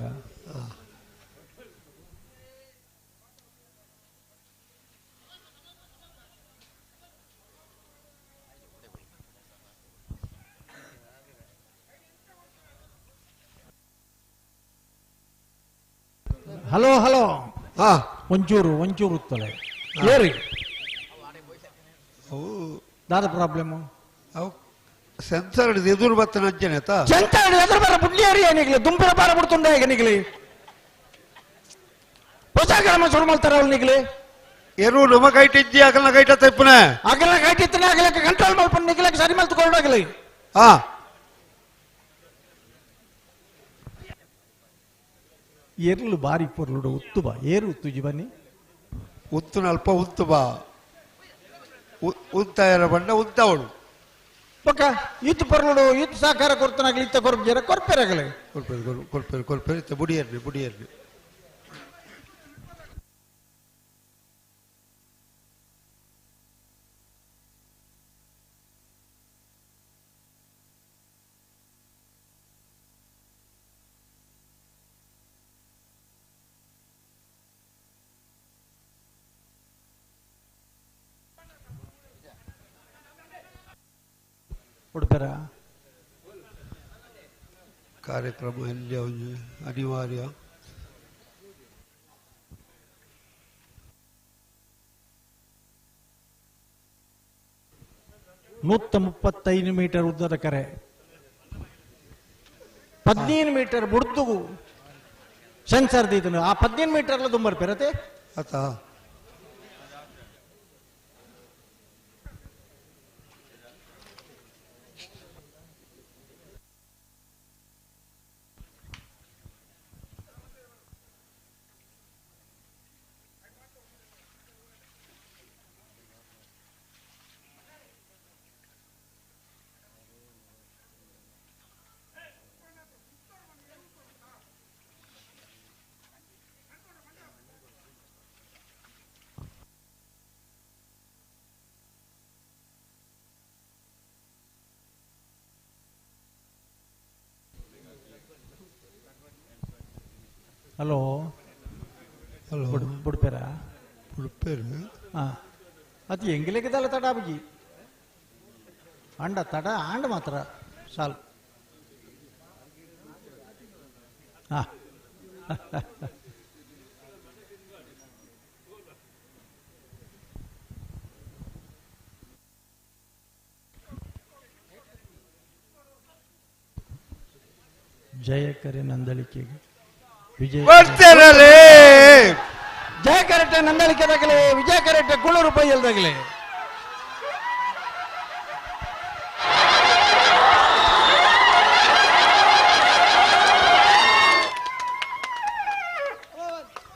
Hello hello ಒಂಚೂರು ಒಂಚೂರು ಉತ್ತಲೆ ಏರಿ ದಾದ ಪ್ರಾಬ್ಲಮ್ ಅವು ಸೆನ್ಸರ್ ಎದುರು ಬತ್ತನ ಅಂಚನೆ ಆತಾ ಸೆನ್ಸರ್ ಎದುರು ಬರ ಬುಡ್ಲಿಯರಿ ಏನಿಗ್ಲಿ ದುಂಪಿನ ಬಾರ ಬಿಡ್ತುಂಡ ಹೇಗೆ ಹೊಸ ಕ್ರಮ ಶುರು ಮಾಡ್ತಾರ ಅವ್ನಿಗ್ಲಿ ಎರು ನಮ ಕೈಟ್ ಇಜ್ಜಿ ಅಗಲ್ನ ಕೈಟ ತಪ್ಪನೆ ಅಗಲ್ನ ಕೈಟ್ ಇತ್ತನೆ ಅಗಲಕ್ಕೆ ಕಂಟ್ರೋಲ್ ಮಲ್ಪನ್ ನಿಗ್ಲಕ್ಕೆ ಸರಿ ಮಲ್ತುಕೊಂಡಾಗಲಿ ಹಾ ಎರ್ಲು ಬಾರಿ ಪೊರ್ಲುಡು ಉತ್ತು ಬಾ ಏರು ಉತ್ತುಜಿ ಬನ್ನಿ ಉತ್ತುನ ಅಲ್ಪ ಉತ್ತು ಬಾ ಉತ್ತಾಯರ ಬಣ್ಣ ಉತ್ತವಳು ಪಕ್ಕ ಇತ್ತು ಪೊರ್ಲುಡು ಇತ್ತು ಸಹಕಾರ ಕೊರ್ತನಾಗಲಿ ಇತ್ತ ಕೊರ್ಪೇರ ಕೊರ್ಪೇರಾಗಲಿ ಕೊರ್ಪೇರು ಕೊರ್ಪೇರು ಕೊರ್ಪೇರು ಇತ್ತ ಬುಡಿಯರ್ಲಿ ಬುಡಿಯರ್ಲಿ ಉಡುಪರ ಕಾರ್ಯಕ್ರಮ ಎಲ್ಲಿ ಅನಿವಾರ್ಯ ನೂತ್ತ 35 ಮೀಟರ್ ಉದ್ದದ ಕರೆ 15 ಮೀಟರ್ ಬುಡ್ದು ಸೆನ್ಸರ್ ದೀತನು ಆ 15 ಮೀಟರ್ ದುಂಬರ್ ಪೆರತೆ ಆತ ಹಲೋ ಹಲೋ ಬುಡ್ಪೇರ ಬುಡ್ಪೇರು ಹಾಂ ಅದು ಎಂಗಿಲೆಗಿದಲ್ಲ ತಡ ಬುಜಿ ಅಂಡ ತಡ ಆಂಡ ಮಾತ್ರ ಸಾಲು ಹಾಂ ಜಯಕರೆ ನಂದಳಿಕೆಗೆ ವಿಜಯ ಬರ್ತಾರಲೇ ಜಯ ಕರೆಕ್ಟ್ ನಂದಳಿಕೆ ತಗಲಿ ವಿಜಯ ಕರೆಕ್ಟ್ ಕುಳ್ಳೂರು ಪೈಯಲ್ಲಿ ತಗಲಿ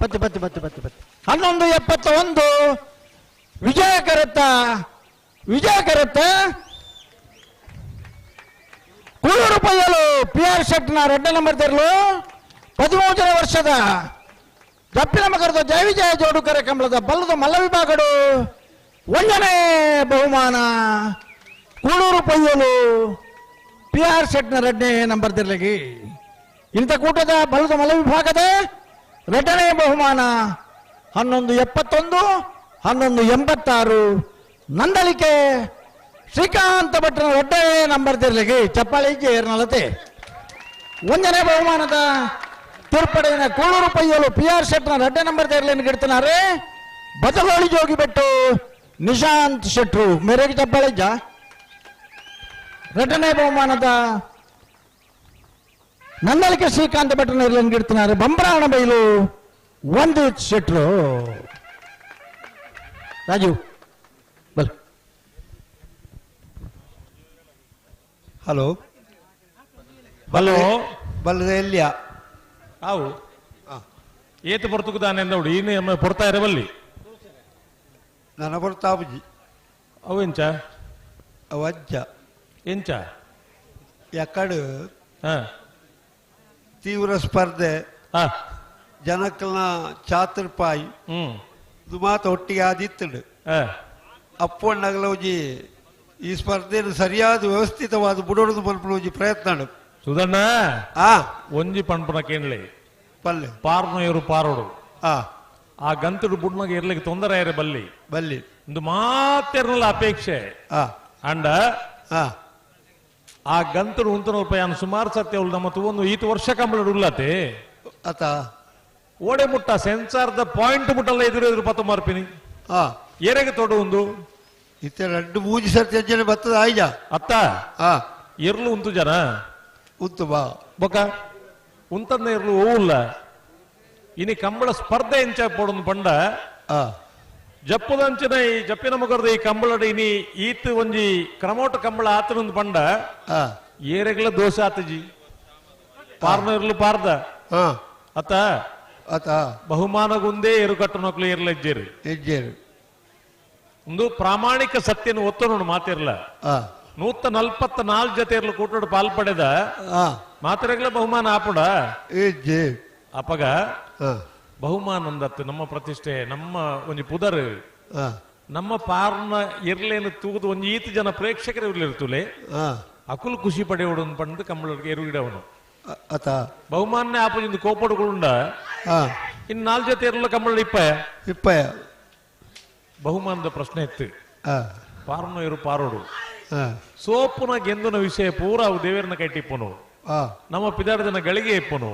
ಪತ್ತೆ ಪತ್ತೆ ಪತ್ತೆ ಪತ್ತೆ ಪತ್ತೆ 11:71 ವಿಜಯ ಕರೆತ್ತ ವಿಜಯ ಕರೆತ್ತ ಕುಳ್ಳೂರು ಪೈಯಲು ಪಿ ಆರ್ ಶೆಟ್ನ 2 ನಂಬರ್ ತೆರಲು 13 ವರ್ಷದ ಜಪ್ಪಿನ ಮಕರದ ಜಯವಿಜಯ ಜೋಡುಕರೆ ಕಂಬಳದ ಬಲ್ಲದ ಮಲ್ಲ ವಿಭಾಗಡು 1ನೇ ಬಹುಮಾನ ಕೂಳೂರು ಪೊಯ್ಯಲು ಪಿ ಆರ್ ಶೆಟ್ನ 2ನೇ ನಂಬರ್ ತಿರ್ಲಗಿ ಇಂಥ ಕೂಟದ ಬಲ್ಲದ ಮಲ್ಲ ವಿಭಾಗದ 2ನೇ ಬಹುಮಾನ 11:71 11:86 ನಂದಳಿಕೆ ಶ್ರೀಕಾಂತ ಭಟ್ರನ 2ನೇ ನಂಬರ್ ತಿರ್ಲಗಿ ಚಪ್ಪಾಳಿ ಏರ್ನಲತೆ 1ನೇ ಬಹುಮಾನದ ತೀರ್ಪಡೆಯ ಕೂಳೂರು ಪೈಯಲು ಪಿ ಆರ್ ಶೆಟ್ನ 2ನೇ ನಂಬರ್ ತೇರ್ಲೇನು ಗಿಡ್ತಿದ್ದಾರೆ ಬದಲೋಳಿ ಜೋಗಿಬೆಟ್ಟು ನಿಶಾಂತ್ ಶೆಟ್ರು ಮೇರೆಗೆ ಚಪ್ಪಾಳಿಜ್ಜ 2ನೇ ಬಹುಮಾನದ ನಂದಳಿಕೆ ಶ್ರೀಕಾಂತ ಭಟ್ರನ ಇರ್ಲೇನು ಗಿಡ್ತಿದ್ದಾರೆ ಬಂಬ್ರಾಣ ಬೈಲು 1 ಶೆಟ್ರು ರಾಜು ಬಲ್ ಹಲೋ ಹಲೋ ಬಲ್ಲದ ಎಲ್ಲಿಯ ಅವು ಏತು ಪೊರ್ತುಕು ದಾನೆ ಎಂದವಡು ಈನು ಎಮ್ಮ ಪೊರ್ತಾ ಇರಬಲ್ಲಿ ನನ್ನ ಪೊರ್ತಾಬುಜಿ ಅವು ಎಂಚ ಅವು ಅಜ್ಜ ಎಂಚ ಎಕ್ಕಡು ತೀವ್ರ ಸ್ಪರ್ಧೆ ಜನಕ್ಕಲ್ನ ಚಾತುರ್ಪಾಯಿ ಇದು ಮಾತ ಒಟ್ಟಿಗೆ ಆದಿತ್ತುಂಡು ಅಪ್ಪಣ್ಣಗಲ ಒಂಜಿ ಈ ಸ್ಪರ್ಧೆಯನ್ನು ಸರಿಯಾದ ವ್ಯವಸ್ಥಿತವಾದ ಬುಡೋದು ಮಲ್ಪುನ ಒಂಜಿ ಪ್ರಯತ್ನ ಸುಧಣ್ಣ ಒಂಜಿ ಪಣ್ಪುನ ಕೇಂಡ್ಲೆ ಪಲ್ಲೆ ಪಾರ್ನೋಯರು ಪಾರೋಡು ಆ ಗಂತುಡು ಬುಡ್ನಗ ಇರ್ಲಿಕ್ಕೆ ತೊಂದರೆ ಆಯ್ರೆ ಬಲ್ಲಿ ಬಲ್ಲಿ ಒಂದು ಮಾತೆರ್ನಲ್ಲ ಅಪೇಕ್ಷೆ ಅಂಡ ಆ ಗಂತುಡು ಉಂತನ ರೂಪಾಯಿ ಸುಮಾರು ಸತ್ಯ ನಮ್ಮ ಒಂದು ಈತ ವರ್ಷ ಕಂಬಳ ಉಳ್ಳತೆ ಅತ ಓಡೆ ಮುಟ್ಟ ಸೆನ್ಸಾರ್ ದ ಪಾಯಿಂಟ್ ಮುಟ್ಟಲ್ಲ ಎದುರು ಎದುರು ಪತ್ತ ಮಾರ್ಪಿನಿ ಏರೆಗೆ ತೋಡು ಒಂದು ಇತ್ತೆ ರಡ್ಡು ಮೂಜಿ ಸರ್ತಿ ಅಂಜನೆ ಬತ್ತದ ಆಯ್ಜ ಅತ್ತ ಎರ್ಲು ಉಂತು ಜನ ಉಂತು ಬಾ ಬೊಕ ಉಂತನ್ನ ಎರ್ಲು ಓವುಲ್ಲ ಇನಿ ಕಂಬಳ ಸ್ಪರ್ಧೆ ಎಂಚ ಪೋಡೊಂದು ಪಂಡ ಜಪ್ಪುದಂಚಿನ ಈ ಜಪ್ಪಿನ ಮುಖರ್ದ ಈ ಕಂಬಳಡ ಇನಿ ಈತ್ ಒಂಜಿ ಕ್ರಮೋಟ ಕಂಬಳ ಆತನೊಂದು ಪಂಡ ಏರೆಗ್ಲ ದೋಸೆ ಆತಜಿ ಪಾರ್ನ ಇರ್ಲು ಪಾರ್ದ ಅತ್ತ ಅತ ಬಹುಮಾನಗುಂದೇ ಏರು ಕಟ್ಟನೊಕ್ಲು ಏರ್ಲ ಹೆಜ್ಜೇರು ಹೆಜ್ಜೇರು ಒಂದು ಪ್ರಾಮಾಣಿಕ ಸತ್ಯನ ಒತ್ತು ಮಾತಿರ್ಲ 144 ಜೊತೆ ಇರ್ಲು ಕೂಟೋಡು ಪಾಲ್ ಪಡೆದ ಮಾತಿರಗ್ಲ ಬಹುಮಾನ ಆಪುಡ ಅಪಗ ಬಹುಮಾನಂದತ್ತು ನಮ್ಮ ಪ್ರತಿಷ್ಠೆ ನಮ್ಮ ಒಂಜಿ ಪುದರ್ ನಮ್ಮ ಪಾರ್ನ ಇರ್ಲೇನು ತೂಗುದು ಒಂಜಿ ಈತ ಜನ ಪ್ರೇಕ್ಷಕರು ಇರ್ಲಿರ್ತುಲೆ ಅಕುಲ್ ಖುಷಿ ಪಡೆಯೋಡು ಪಂಡು ಕಂಬಳಕ್ಕೆ ಎರುಗಿಡವನು ಅತ ಬಹುಮಾನ ಆಪುಜಿಂದ ಕೋಪಡುಗುಂಡ ಇನ್ನು ನಾಲ್ ಜೊತೆ ಇರಲ್ಲ ಕಂಬಳ ಇಪ್ಪ ಇಪ್ಪ ಬಹುಮಾನದ ಪ್ರಶ್ನೆ ಇತ್ತು ಪಾರ್ನ ಇರು ಪಾರೋಡು ಸೋಪುನ ಗೆಂದುನ ವಿಷಯ ಪೂರ ಅವು ದೇವರನ್ನ ಕೈಟಿಪ್ಪನು ನಮ್ಮ ಪಿದಾರ್ದನ ಗಳಿಗೆ ಇಪ್ಪನು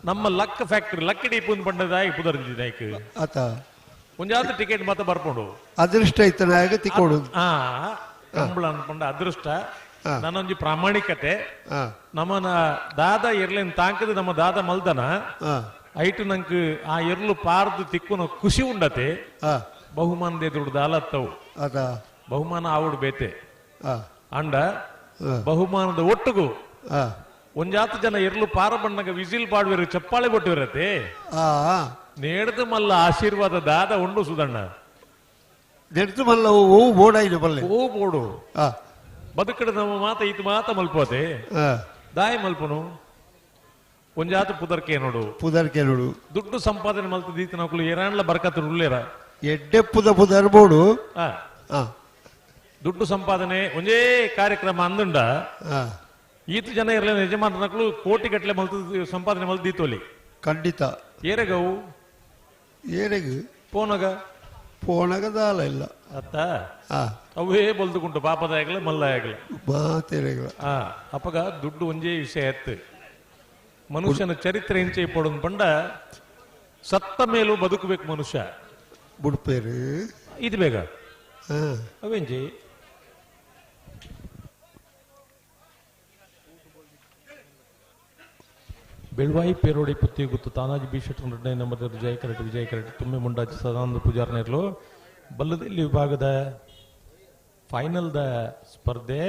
ನಮ್ಮ luck factory luck ಇಪ್ಪು ಪಂಡದಾಗಿ ಪುದರ್ಜಿ ನಾಯ್ಕ ಅತ ಒಂಜಾತ ಟಿಕೆಟ್ ಮಾತ್ರ ಬರ್ಕೊಂಡು ಅದೃಷ್ಟ ಇತ್ತು ನಾಯಕ ತಿಕ್ಕೋಡು ಕಂಬಳ ಅನ್ಕೊಂಡ ಅದೃಷ್ಟ ನನ್ನೊಂಜಿ ಪ್ರಾಮಾಣಿಕತೆ ನಮ್ಮನ ದಾದ ಎರ್ಲೇನ್ ತಾಂಕದ ನಮ್ಮ ದಾದ ಮಲ್ದನ ಐಟು ನಂಕ್ ಆ ಎರ್ಲು ಪಾರ್ದು ತಿಕ್ಕುನ ಖುಷಿ ಉಂಡತೆ ಬಹುಮಾನದ ಎದುರು ದಾಲತ್ತವು ಬಹುಮಾನ ಆವುಡು ಬೇತೆ ಅಂಡ ಬಹುಮಾನದ ಒಟ್ಟುಗು ಒಂಜಾತ ಜನ ಎರ್ಲು ಪಾರ ಬಣ್ಣಗ ವಿಸಿಲ್ ಪಾಡುವರು ಚಪ್ಪಾಳೆ ಕೊಟ್ಟಿರತ್ತೆ ನೇಡ್ದು ಮಲ್ಲ ಆಶೀರ್ವಾದ ದಾದ ಉಂಡು ಸುದಣ್ಣ ನೆಡ್ದು ಮಲ್ಲ ಓ ಬೋಡ ಇದು ಬಲ್ಲೆ ಓ ಬೋಡು ಬದುಕಡ ನಮ್ಮ ಮಾತ ಇದು ಮಾತ ಮಲ್ಪೋತೆ ದಾಯ ಮಲ್ಪನು ಒಂಜಾತ ಪುದರ್ಕೆ ನೋಡು ಪುದರ್ಕೆ ನೋಡು ದುಡ್ಡು ಸಂಪಾದನೆ ಮಲ್ತ ದೀತ ನಕಲು ಏರಾಣ್ಲ ಬರ್ಕತ್ ಉಳ್ಳೇರ ಎಡ್ಡೆ ಪುದ ಪುದರ್ ಬೋಡು ದುಡ್ಡು ಸಂಪಾದನೆ ಒಂದೇ ಕಾರ್ಯಕ್ರಮ ಅಂದುಂಡ ಈತ ಜನ ಇರಲಿಲ್ಲ ಯಜಮಾನರು ಕೋಟಿ ಗಟ್ಟಲೆ ಮಲ್ತ ಸಂಪಾದನೆ ಮಲ್ತ ದೀತೋಲಿ ಖಂಡಿತ ಏರೆಗವು ಏರೆಗು ಪೋನಗ ಪೋನಗ ದಾಲ ಇಲ್ಲ ಅತ್ತ ಅವೇ ಬಲ್ದುಕುಂಟು ಪಾಪದಾಯಗಲ ಮಲ್ಲಾಯಗಲ ಮಾತೇರೆಗಲ ಅಪಗ ದುಡ್ಡು ಒಂಜೇ ವಿಷಯ ಎತ್ತು ಮನುಷ್ಯನ ಚರಿತ್ರೆ ಎಂಚೆ ಪೋಡೊಂದು ಪಂಡ ಸತ್ತ ಮೇಲೂ ಬದುಕಬೇಕು ಮನುಷ್ಯ ಬುಡ್ಪೇರು ಇದು ಬೇಗ ಅವೆಂಜಿ ಬೆಳ್ವಾಯಿ ಪೇರೋಡಿ ಪುತ್ತಿ ಗುತ್ತು ತಾನಾಜಿ ಬಿ ಶೆಟ್ಟರ್ ಎರಡನೇ ನಂಬರ್ ಜಯ ಕರೆಟ್ ವಿಜಯ ಕರೆಟ್ ತುಂಬೆ ಮುಂಡಾಜಿ ಸದಾನಂದ ಪೂಜಾರ್ನೇರ್ಲು ಬಲ್ಲದಲ್ಲಿ ವಿಭಾಗದ ಫೈನಲ್ದ ಸ್ಪರ್ಧೆ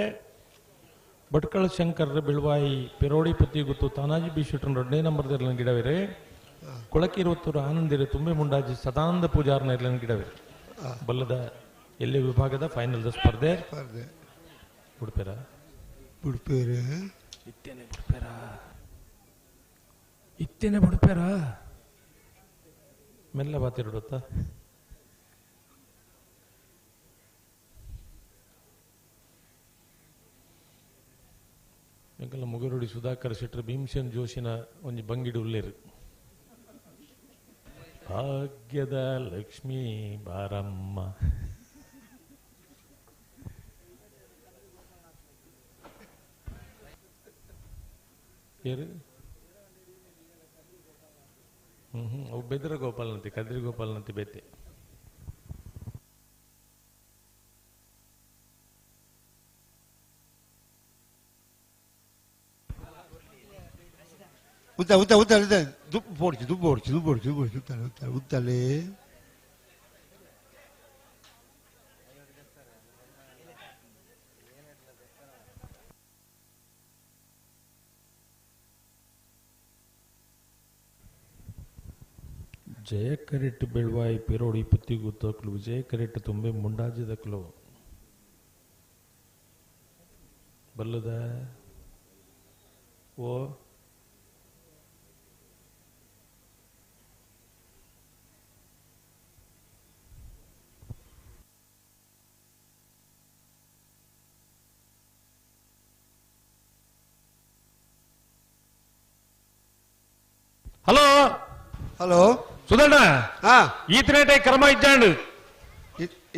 ಭಟ್ಕಳ ಶಂಕರ್ ಬೆಳ್ವಾಯಿ ಪೆರೋಡಿ ಪುತ್ತಿ ಗುತ್ತು ತಾನಾಜಿ ಬಿ ಶೆಟ್ಟರ್ ಎರಡನೇ ನಂಬರ್ ಗಿಡವಿರೆ ಕೊಳಕಿರುವತ್ತೂರು ಆನಂದಿರೆ ತುಂಬೆ ಮುಂಡಾಜಿ ಸದಾನಂದ ಪೂಜಾರ್ನೇರ್ಲನ್ ಗಿಡವಿರೆ ಬಲ್ಲದ ಎಲ್ಲಿ ವಿಭಾಗದ ಫೈನಲ್ದ ಸ್ಪರ್ಧೆ ಉಡುಪೇರ ಉಡುಪೇರ ಇತ್ತೇನೆ ಉಡುಪೇರ ಇತ್ತೇನೆ ಬುಡ್ಪೇರ ಮೆಲ್ಲ ಬಾತಿರುಡುತ್ತಾ ಎಂಕಲ್ಲ ಮುಗುರುಡಿ ಸುಧಾಕರ್ ಶೆಟ್ಟರ್ ಭೀಮಸೇನ್ ಜೋಶಿನ ಒಂಜಿ ಬಂಗಿಡು ಉಲ್ಲೇರು ಭಾಗ್ಯದ ಲಕ್ಷ್ಮೀ ಬಾರಮ್ಮ ಏರು ಅವು ಬೆದ್ರ ಗೋಪಾಲನಂತೆ ಕದ್ರಿ ಗೋಪಾಲನಂತೆ ಬೇತೆ ಉದ್ದ ಉದ್ದ ಉದ್ದ ಉದ್ದ ದುಪ್ಪು ಪೋಡ್ಚಿ ದುಪ್ಪು ಓಡ್ಚಿ ದುಪ್ಪು ಓಡ್ಚಿ ದುಪ್ಪು ಓಡ್ಚಿ ಉತ್ತಲೆ ಉತ್ತಲೆ ಉತ್ತಲೆ ಜಯ ಕರೆಟ್ ಬೆಳ್ವಾಯಿ ಪಿರೋಡಿ ಪುತ್ತಿಗುತ್ತಕ್ಲು ವಿಜಯ ಕರೆಟ್ ತುಂಬೆ ಮುಂಡಾಜಿದಕ್ಲು ಬಲ್ಲದ ಓ ಹಲೋ ಹಲೋ ಸುಧಣ್ಣ ಈತನೇಟೆ ಕ್ರಮ ಇದ್ದಾಂಡು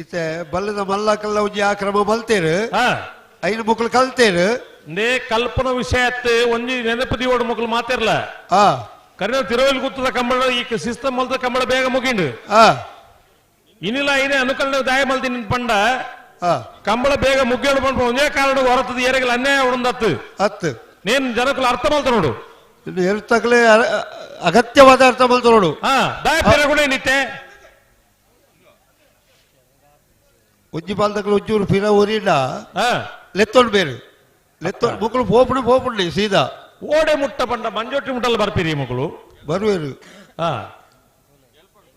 ಇತ್ತೆ ಬಲ್ಲದ ಮಲ್ಲಕಲ್ಲ ಒಂಜಿ ಆ ಕ್ರಮ ಮಲ್ತೇರು ಐನು ಮುಕ್ಳು ಕಲ್ತೇರು ನೇ ಕಲ್ಪನ ವಿಷಯ ಅತ್ತೆ ಒಂಜಿ ನೆನಪು ದಿವೋಡು ಮಕ್ಕಳು ಮಾತಿರ್ಲ ಕರಿನ ತಿರುವಲ್ಲಿ ಗುತ್ತದ ಕಂಬಳ ಈ ಸಿಸ್ಟಮ್ ಮಲ್ತ ಕಂಬಳ ಬೇಗ ಮುಗಿಂಡು. ಇನಿಲ ಐನೇ ಅನುಕರಣೆ ದಾಯ ಮಲ್ತಿ ನಿನ್ ಪಂಡ ಕಂಬಳ ಬೇಗ ಮುಗ್ಗೇಡು ಪಂಪ ಒಂದೇ ಕಾರಣ ಹೊರತದ ಏರೆಗಳ ಅನ್ಯಾಯ ಉಂದತ್ತು ಅತ್ತು ನೇನ್ ಜನಕ್ಕೂ ಅರ್ಥ ಮಲ್ತ ನೋಡು. ಎರ್ತಕಲೆ ಅಗತ್ಯವಾದ ಅರ್ಥ ಮಲ್ತ ನೋಡು. ದಾಯ ಪೇರ ಕೂಡ ನಿತ್ತೆ ಒಂಜಿ ಪಾಲ್ದಕ್ಲು ಒಂಚೂರು ಫಿರ ಊರಿಲ್ಲ ಲೆತ್ತೊಂಡು ಬೇರೆ ಲೆತ್ತೊ ಮಕ್ಕಳು ಪೋಪುಣಿ ಪೋಪುಂಡಿ ಸೀದಾ ಓಡೆ ಮುಟ್ಟ ಪಂಡ ಮಂಜೊಟ್ಟಿ ಮುಟ್ಟಲ್ಲ ಬರ್ತೀರಿ ಮಕ್ಕಳು ಬರುವೇರು.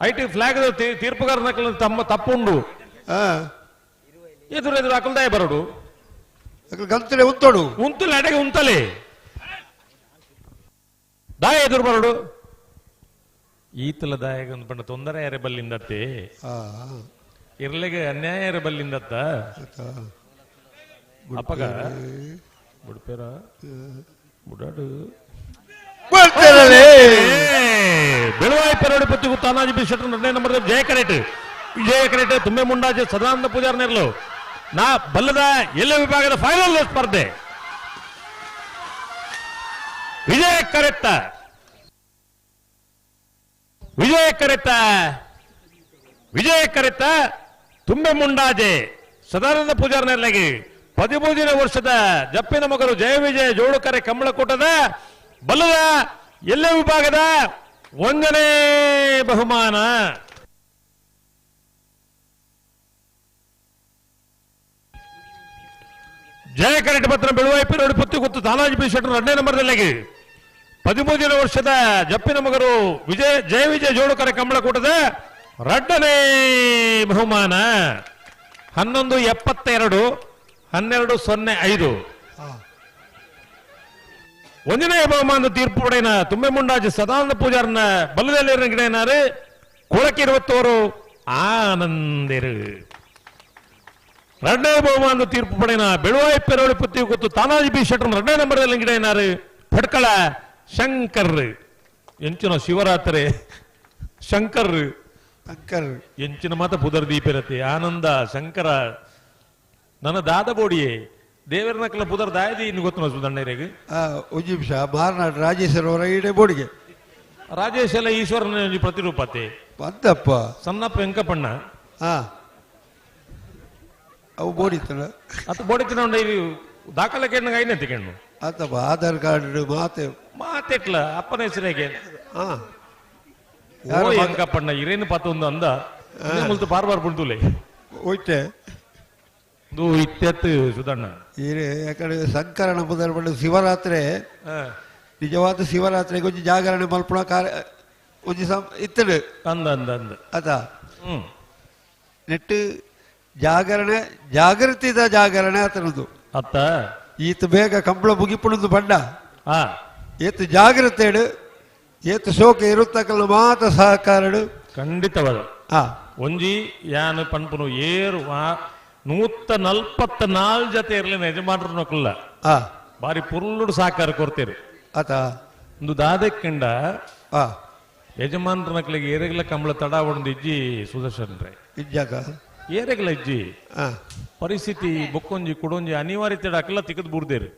IT flag ತೀರ್ಪುಗಾರನ ತಮ್ಮ ತಪ್ಪುಂಡು. ಎದುರು ಎದುರು ಅಕಲ್ದಾಯ ಬರೋಡು ಗಂತಲೆ ಉಂತೋಡು ಉಂತಲೆ ಅಡೆಗೆ ಉಂತಲೆ ದಾಯ ಎದುರು ಬರೋಡು ಈತಲ ದಾಯಗ ಒಂದು ಪಂಡ ತೊಂದರೆ ಯಾರೇ ಬಲ್ಲಿಂದತ್ತೆ ಇರ್ಲೆಗೆ ಅನ್ಯಾಯ ಯಾರೇ ಬಲ್ಲಿಂದತ್ತ ಅಪ್ಪಗ ಬುಡ್ಪೇರ ಬುಡಾಡು ಬೆಳವಾಯಿ ಪೆರೋಡಿ ಪತ್ತಿ ತಾನಾಜಿ ಬಿ ಶೆಟ್ಟರ್ ನಿರ್ಣಯ ನಂಬರ್ ಜಯ ಕರೆಟ್ ವಿಜಯ ಕರೆಟ್ ತುಂಬೆ ಮುಂಡಾಜೆ ಸದಾನಂದ ಪೂಜಾರ್ ನೆರಳು ನಾ ಬಲ್ಲದ ಎಲ್ಲ ವಿಭಾಗದ ಫೈನಲ್ ಸ್ಪರ್ಧೆ ವಿಜಯ ಕರೆತ್ತ ವಿಜಯ ಕರೆತ್ತ ವಿಜಯ ಕರೆತ್ತ ತುಂಬೆ ಮುಂಡಾಜೆ ಸದಾನಂದ ಪೂಜಾರ್ ನೆರಳಿಗೆ 13ನೇ ವರ್ಷದ ಜಪ್ಪಿನ ಮಗರು ಜಯ ವಿಜಯ ಜೋಡುಕರೆ ಕಂಬಳಕೂಟದ ಬಲ್ಲದ ಎಲ್ಲ ವಿಭಾಗದ 1ನೇ ಬಹುಮಾನ. ಜಯ ಕರೆಟ್ ಪತ್ರ ಬೆಳುವಾಯಿ ಪೇರೋಡಿ ಪತ್ತಿ ಗೊತ್ತು ತಾನಾಜಿ ಬಿ ಶೆಟ್ಟರ್ 2ನೇ ನಂಬರ್ದಲ್ಲಿ 13ನೇ ವರ್ಷದ ಜಪ್ಪಿನ ಮಗರು ವಿಜಯ ಜಯ ವಿಜಯ ಜೋಡುಕರೆ ಕಂಬಳಕೂಟದ 2ನೇ ಬಹುಮಾನ. 11:72 12:05. ಒಂದನೇ ಬಹುಮಾನದ ತೀರ್ಪು ಪಡೆಯನ ತುಂಬೆ ಮುಂಡಾಜಿ ಸದಾನಂದ ಪೂಜಾರನ ಬಲ್ಲದಲ್ಲಿ ಗಿಡನಾರು ಕೊಳಕ್ಕೆ 21 ಆನಂದಿರು. 2ನೇ ಬಹುಮಾನದ ತೀರ್ಪು ಪಡೆಯನ ಬೆಳುವಾಯಿ ಪೆರೋಳಿ ಪುತ್ತಿ ಗೊತ್ತು ತಾನಾಜಿ ಬಿ ಶೆಟ್ಟರ್ 2ನೇ ನಂಬರ್ದಲ್ಲಿ ಗಿಡನಾರು ಫಡ್ಕಳ ಶಂಕರ್ ಎಂಚಿನ ಶಿವರಾತ್ರಿ ಶಂಕರ್ ಶಂಕರ್ ಎಂಚಿನ ಮಾತ ಪುದರ್ ದೀಪಿರತಿ ಆನಂದ ಶಂಕರ ನನ್ನ ದಾದ ಬೋಡಿಯೇ ದೇವರ ನಕಲ ಪುದರ್ ದಾಯದಿ ಇನ್ನು ಗೊತ್ತು ಸುಧಣ್ಣರಿಗೆ. ಒಂಜಿ ನಿಮಿಷ ಮಾರ್ನಾಡ್ ರಾಜೇಶ್ವರ ಈಡೆ ಬೋಡಿಗೆ ರಾಜೇಶ್ ಎಲ್ಲ ಈಶ್ವರನ ಪ್ರತಿರೂಪತೆ ಬಂದಪ್ಪ ಸಣ್ಣಪ್ಪ ವೆಂಕಪ್ಪಣ್ಣ ಅವು ಬೋಡಿತ್ತಲ್ಲ ಅತ್ತ ಬೋಡಿತ್ತಿನ ದಾಖಲೆ ಕೆಣ್ಣಗೆ ಐನಂತೆ ಕೆಣ್ಣು ಆತಪ್ಪ ಆಧಾರ್ ಕಾರ್ಡ್ ಮಾತೆ ಮಾತೆಟ್ಲ ಅಪ್ಪನ ಹೆಸರಿಗೆ ಓ ವೆಂಕಪ್ಪಣ್ಣ ಇರೇನು ಪತ್ತೊಂದು ಅಂದ ಮುಲ್ತು ಬಾರ್ ಬಾರ್ ಬುಡ್ದುಲೆ ಹೋಯ್ತೆ ಇತ್ಯತ್ತು ಸುಧಣ್ಣ ಈರೆ ಯಾಕಂದ್ರೆ ಸಂಕರಣ ಮೊದಲು ಶಿವರಾತ್ರಿ ನಿಜವಾದ ಶಿವರಾತ್ರಿಗೆ ಒಂಜಿ ಜಾಗರಣೆ ಮಲ್ಪುಣ ಕಾರ್ಯ ಒಂಜಿ ಇತ್ತಡು ಅಂದ ಅಂದ ಅಂದ ಅದ ನೆಟ್ಟು ಜಾಗರಣೆ ಜಾಗೃತಿದ ಜಾಗರಣೆ ಆತನದು ಅತ್ತ ಈತ ಬೇಗ ಕಂಬಳ ಮುಗಿಪುಣದು ಬಣ್ಣ ಏತು ಜಾಗೃತೆಡು ಏತು ಶೋಕ ಇರುತ್ತಕಲ್ಲ ಮಾತ ಸಹಕಾರಡು ಖಂಡಿತವಾದ ಒಂಜಿ ಯಾನು ಪನ್ಪುನು ಏರು 144 ಜೊತೆ ಇರಲಿ ಯಜಮಾನರು ನೊಕ್ಕಲ್ಲ ಬಾರಿ ಪುರುಳುಡು ಸಾಕಾರ ಕೊಡ್ತೀರಿ ಆತ ಒಂದು ದಾದಕ್ಕಿಂಡ ಯಜಮಾನ್ರ ನಕ್ಲಿಗೆ ಏರೆಗ್ಲ ಕಂಬಳ ತಡ ಹೊಡೆದು ಇಜ್ಜಿ ಸುದರ್ಶನ್ ರೇ ಇಜ್ಜಾಗ ಏರೆಗ್ಲ ಇಜ್ಜಿ ಪರಿಸ್ಥಿತಿ ಬೊಕ್ಕೊಂಜಿ ಕುಡೊಂಜಿ ಅನಿವಾರ್ಯತೆ ಅಕ್ಲ ತಿಕ್ಕದ್ ಬುಡ್ದೇರಿ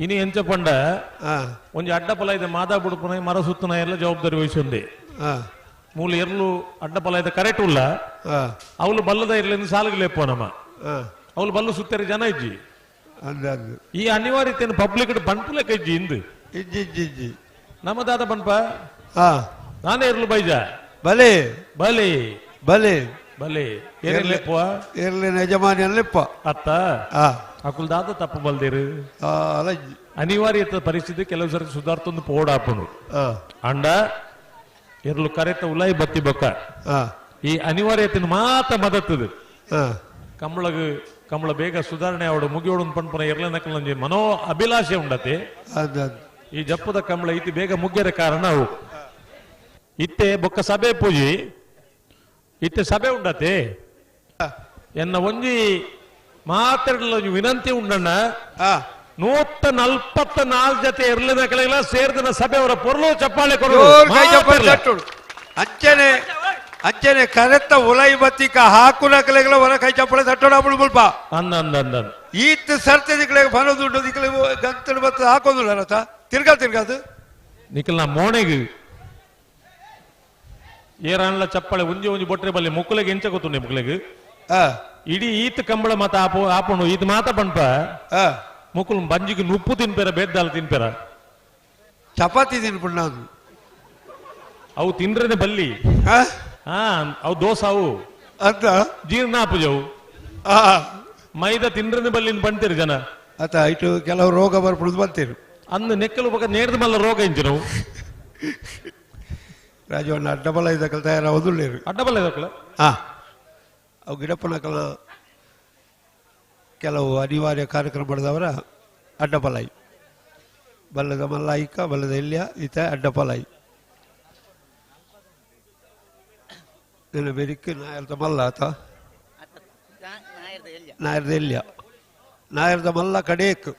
ಇನಿ ಎಂಚ ಪಂಡ ಒಂಜಿ ಅಡ್ಡ ಫಲ ಇದೆ ಮಾದಾ ಬುಡುಪನ ಮರ ಸುತ್ತನ ಎಲ್ಲ ಜವಾಬ್ದಾರಿ ವಹಿಸೊಂದೆ ಮೂಲ ಎರ್ಲು ಅಡ್ಡ ಫಲ ಇದೆ ಕರೆಕ್ಟ್ ಉಲ್ಲ ಅವಳು ಬಲ್ಲದ ಇರ್ಲಿಂದ ಸಾಲಿಗೆ ಲೇಪೋ ನಮ್ಮ ಅವಳು ಬಲ್ಲು ಸುತ್ತರಿ ಜನ ಇಜ್ಜಿ ಈ ಅನಿವಾರ್ಯತೆಯನ್ನು ಪಬ್ಲಿಕ್ ಬಂಪುಲಕ್ಕೆ ಇಜ್ಜಿ ಇಂದು ಇಜ್ಜಿ ಇಜ್ಜಿ ಇಜ್ಜಿ ನಮ್ಮ ದಾದ ಬಂಪ ನಾನೇ ಇರ್ಲು ಬೈಜ ಬಲೆ ಬಲೆ ಬಲೆ ಬಲೆ ಏರ್ಲೆಪ್ಪ ಏರ್ಲಿನ ಯಜಮಾನಿ ಅಲ್ಲೆಪ್ಪ ಅತ್ತ ಅಕುಲ್ ದಾದ ತಪ್ಪು ಬಲ್ದಿರು ಅನಿವಾರ್ಯತೆ ಪರಿಸ್ಥಿತಿ ಕೆಲವು ಸರಿ ಸುಧಾರ್ತೊಂದು ಪೋಡಾಪುಣು ಅಂಡ ಎರ್ಲು ಕರೆತ ಉಲಾಯಿ ಬತ್ತಿ ಬೊಕ್ಕ ಈ ಅನಿವಾರ್ಯತೆಯನ್ನು ಮಾತ ಮದತ್ತದು ಕಂಬಳಗ ಕಂಬಳ ಬೇಗ ಸುಧಾರಣೆ ಅವಡು ಮುಗಿಯೋಡು ಪನ್ಪುನ ಎರ್ಲನಕಲ್ ಮನೋ ಅಭಿಲಾಷೆ ಉಂಡತೆ ಈ ಜಪ್ಪದ ಕಂಬಳ ಇತಿ ಬೇಗ ಮುಗ್ಯರ ಕಾರಣ ಅವು ಇತ್ತೆ ಬೊಕ್ಕ ಸಭೆ ಪೂಜಿ ಇತ್ತೆ ಸಭೆ ಉಂಡತೆ ಎನ್ನ ಒಂಜಿ ಮಾತಾಡಲ ವಿನಂತಿ ಉಂಡಣ್ಣ 144 ಜೊತೆ ಎರ್ಲನ ಕಳೆಲ್ಲ ಸೇರ್ದನ ಸಭೆ ಅವರ ಪೊರ್ಲು ಚಪ್ಪಾಳೆ ಕೊಡು ಅಂಚನೆ ಅಂಚನೆ ಕರೆತ್ತ ಉಲೈ ಬತ್ತಿಕ ಹಾಕುನ ಕಲೆಗಳ ಹೊರ ಕೈ ಚಪ್ಪಾಳೆ ತಟ್ಟೋಣ ಮುಲ್ಪ ಅಂದ ಅಂದ ಅಂದ ಈತ ಸರ್ತಿ ದಿಕ್ಕಳಿಗೆ ಬರೋದುಂಟು ದಿಕ್ಕಳಿಗೆ ಗಂತಲು ಬತ್ತ ಹಾಕೋದಿಲ್ಲ ರಥ ತಿರ್ಗಾ ತಿರ್ಗಾದು ನಿಕಲ್ನ ಮೋಣೆಗ್ ಏರಾನ್ಲ ಚಪ್ಪಳೆ ಒಂಜಿ ಒಂಜಿ ಬೊಟ್ರೆ ಬಲ್ಲೆ ಮುಕ್ಕುಲೆಗ್ ಎಂಚ ಗೊತ್ತುಂಡೆ ಮುಕ್ಕುಲೆಗ್ ಇಡೀ ಈತ್ ಕಂಬಳ ಮಾತ ಆಪು ಆಪುಂಡು ಈತ್ ಮಾತ ಪಂಪ ಮುಕ್ಕುಲು ಬಂಜಿಗೆ ನುಪ್ಪು ತಿನ್ಪೆರ ಬೇದ್ದಾಲ ತಿನ್ಪೆರ ಚಪಾತಿ ತಿನ್ಪುಂಡು ಅವು ತಿಂದ್ರೇನೆ ಬಲ್ಲಿ ಅವು ದೋಸೆ ಅವು ಅಂತ ಜೀರ್ಣ ಆಪುಜವು ಮೈದಾ ತಿಂದ್ರೇನೆ ಬಲ್ಲಿ ಬಂತೀರಿ ಜನ ಅತ ಇಟ್ಟು ಕೆಲವು ರೋಗ ಬರ್ಪುಂಡು ಬಂತೀರು ಅಂದು ನೆಕ್ಕಲು ಬೊಕ ನೇರ್ದ ಮಲ್ಲ ರೋಗ ಇಂಚಿನವು ರಾಜವಣ್ಣ ಅಡ್ಡಬಲ ಇದಕ್ಕಲ್ ತಯಾರಾವದುಳ್ಳೇರು ಅಡ್ಡಬಲ ಇದಕ್ಕಲ ಅವು ಗಿಡಪ್ಪನಕಲ ಕೆಲವು ಅನಿವಾರ್ಯ ಕಾರ್ಯಕ್ರಮ ಪಡೆದವರ ಅಡ್ಡಪಲಾಯಿ ಬಲ್ಲದ ಮಲ್ಲಾಯಿಕ ಬಲ್ಲದ ಇಲ್ಯ ಈತ ಅಡ್ಡಪಲಾಯಿ ನನ್ನ ಬೆರಿಕ್ ನಾಯರ್ದ ಮಲ್ಲ ಆತ ನಾಯರ್ದ ಇಲ್ಯ ನಾಯರ್ದ ಮಲ್ಲ ಕಡೇಕ್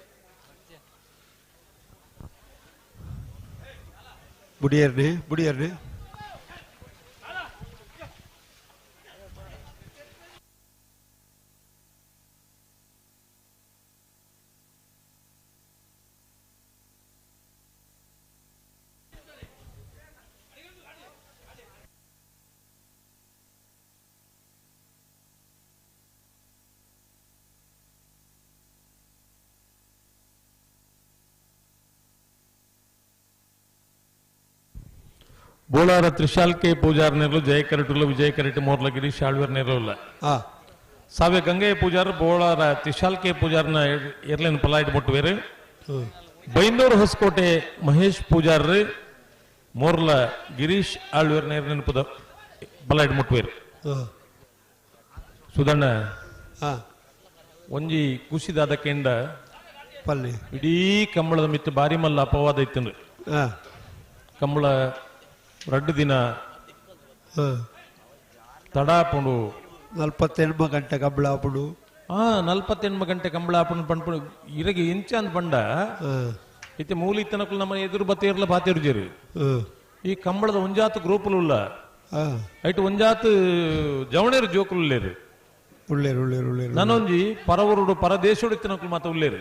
ಬುಡಿಯರ್ನೆ ಬುಡಿಯರ್ನೆ ಬೋಳಾರ ತ್ರಿಶಾಲ್ ಕೆ ಪೂಜಾರ್ ನೆರಳು ಜಯ ಕರೆಟುಲ್ಲ ವಿಜಯ ಕರೆಟು ಮೋರ್ಲಗಿರಿ ಶಾಳ್ವರ್ ನೆರಳುಲ್ಲ ಸಾವೆ ಗಂಗೆಯ ಪೂಜಾರ್ ಬೋಳಾರ ತ್ರಿಶಾಲ್ ಕೆ ಪೂಜಾರ್ನ ಎರ್ಲೇನ್ ಪಲಾಯ್ಟ್ ಮುಟ್ಟುವೇರು ಬೈಂದೂರು ಹೊಸಕೋಟೆ ಮಹೇಶ್ ಪೂಜಾರ್ ಮೋರ್ಲ ಗಿರೀಶ್ ಆಳ್ವೇರ್ ನೇರ್ಲೇನ್ ಪುದ ಪಲಾಯ್ಟ್ ಮುಟ್ಟುವೇರು ಸುಧಣ್ಣ ಒಂಜಿ ಕುಸಿದಾದ ಕೆಂಡ ಪಲ್ಲೆ ಇಡೀ ಕಂಬಳದ ಮಿತ್ತು ಬಾರಿ ಮಲ್ಲ ಅಪವಾದ ಇತ್ತು ಕಂಬಳ ರಡ್ಡು ದಿನ ತಡ ಆಪುಂಡು 48 ಗಂಟೆ ಕಂಬಳ ಆಪುಂಡು 48 ಗಂಟೆ ಕಂಬಳ ಆಪುಂಡು ಪಂಪುಂಡು ಇರಗೆ ಇಂಚ ಅಂದ್ ಪಂಡ ಇತ್ತೆ ಮೂಲಿ ತನಕುಲು ನಮ್ಮ ಎದುರು ಬತ್ತೇರ್ಲ ಬಾತೇರುಜೇರು ಈ ಕಂಬಳದ ಒಂಜಾತ್ ಗ್ರೂಪುಲು ಉಲ್ಲ ಐಟ್ ಒಂಜಾತ್ ಜವಣೇರು ಜೋಕುಲು ಉಲ್ಲೇರು ಉಳ್ಳೇರು ಉಳ್ಳೇರು ಉಳ್ಳೇರು ನನೊಂಜಿ ಪರವರುಡು ಪರದೇಶೋಡು ಇತ್ತಿನಕುಲು ಮಾತ ಉಲ್ಲೇರು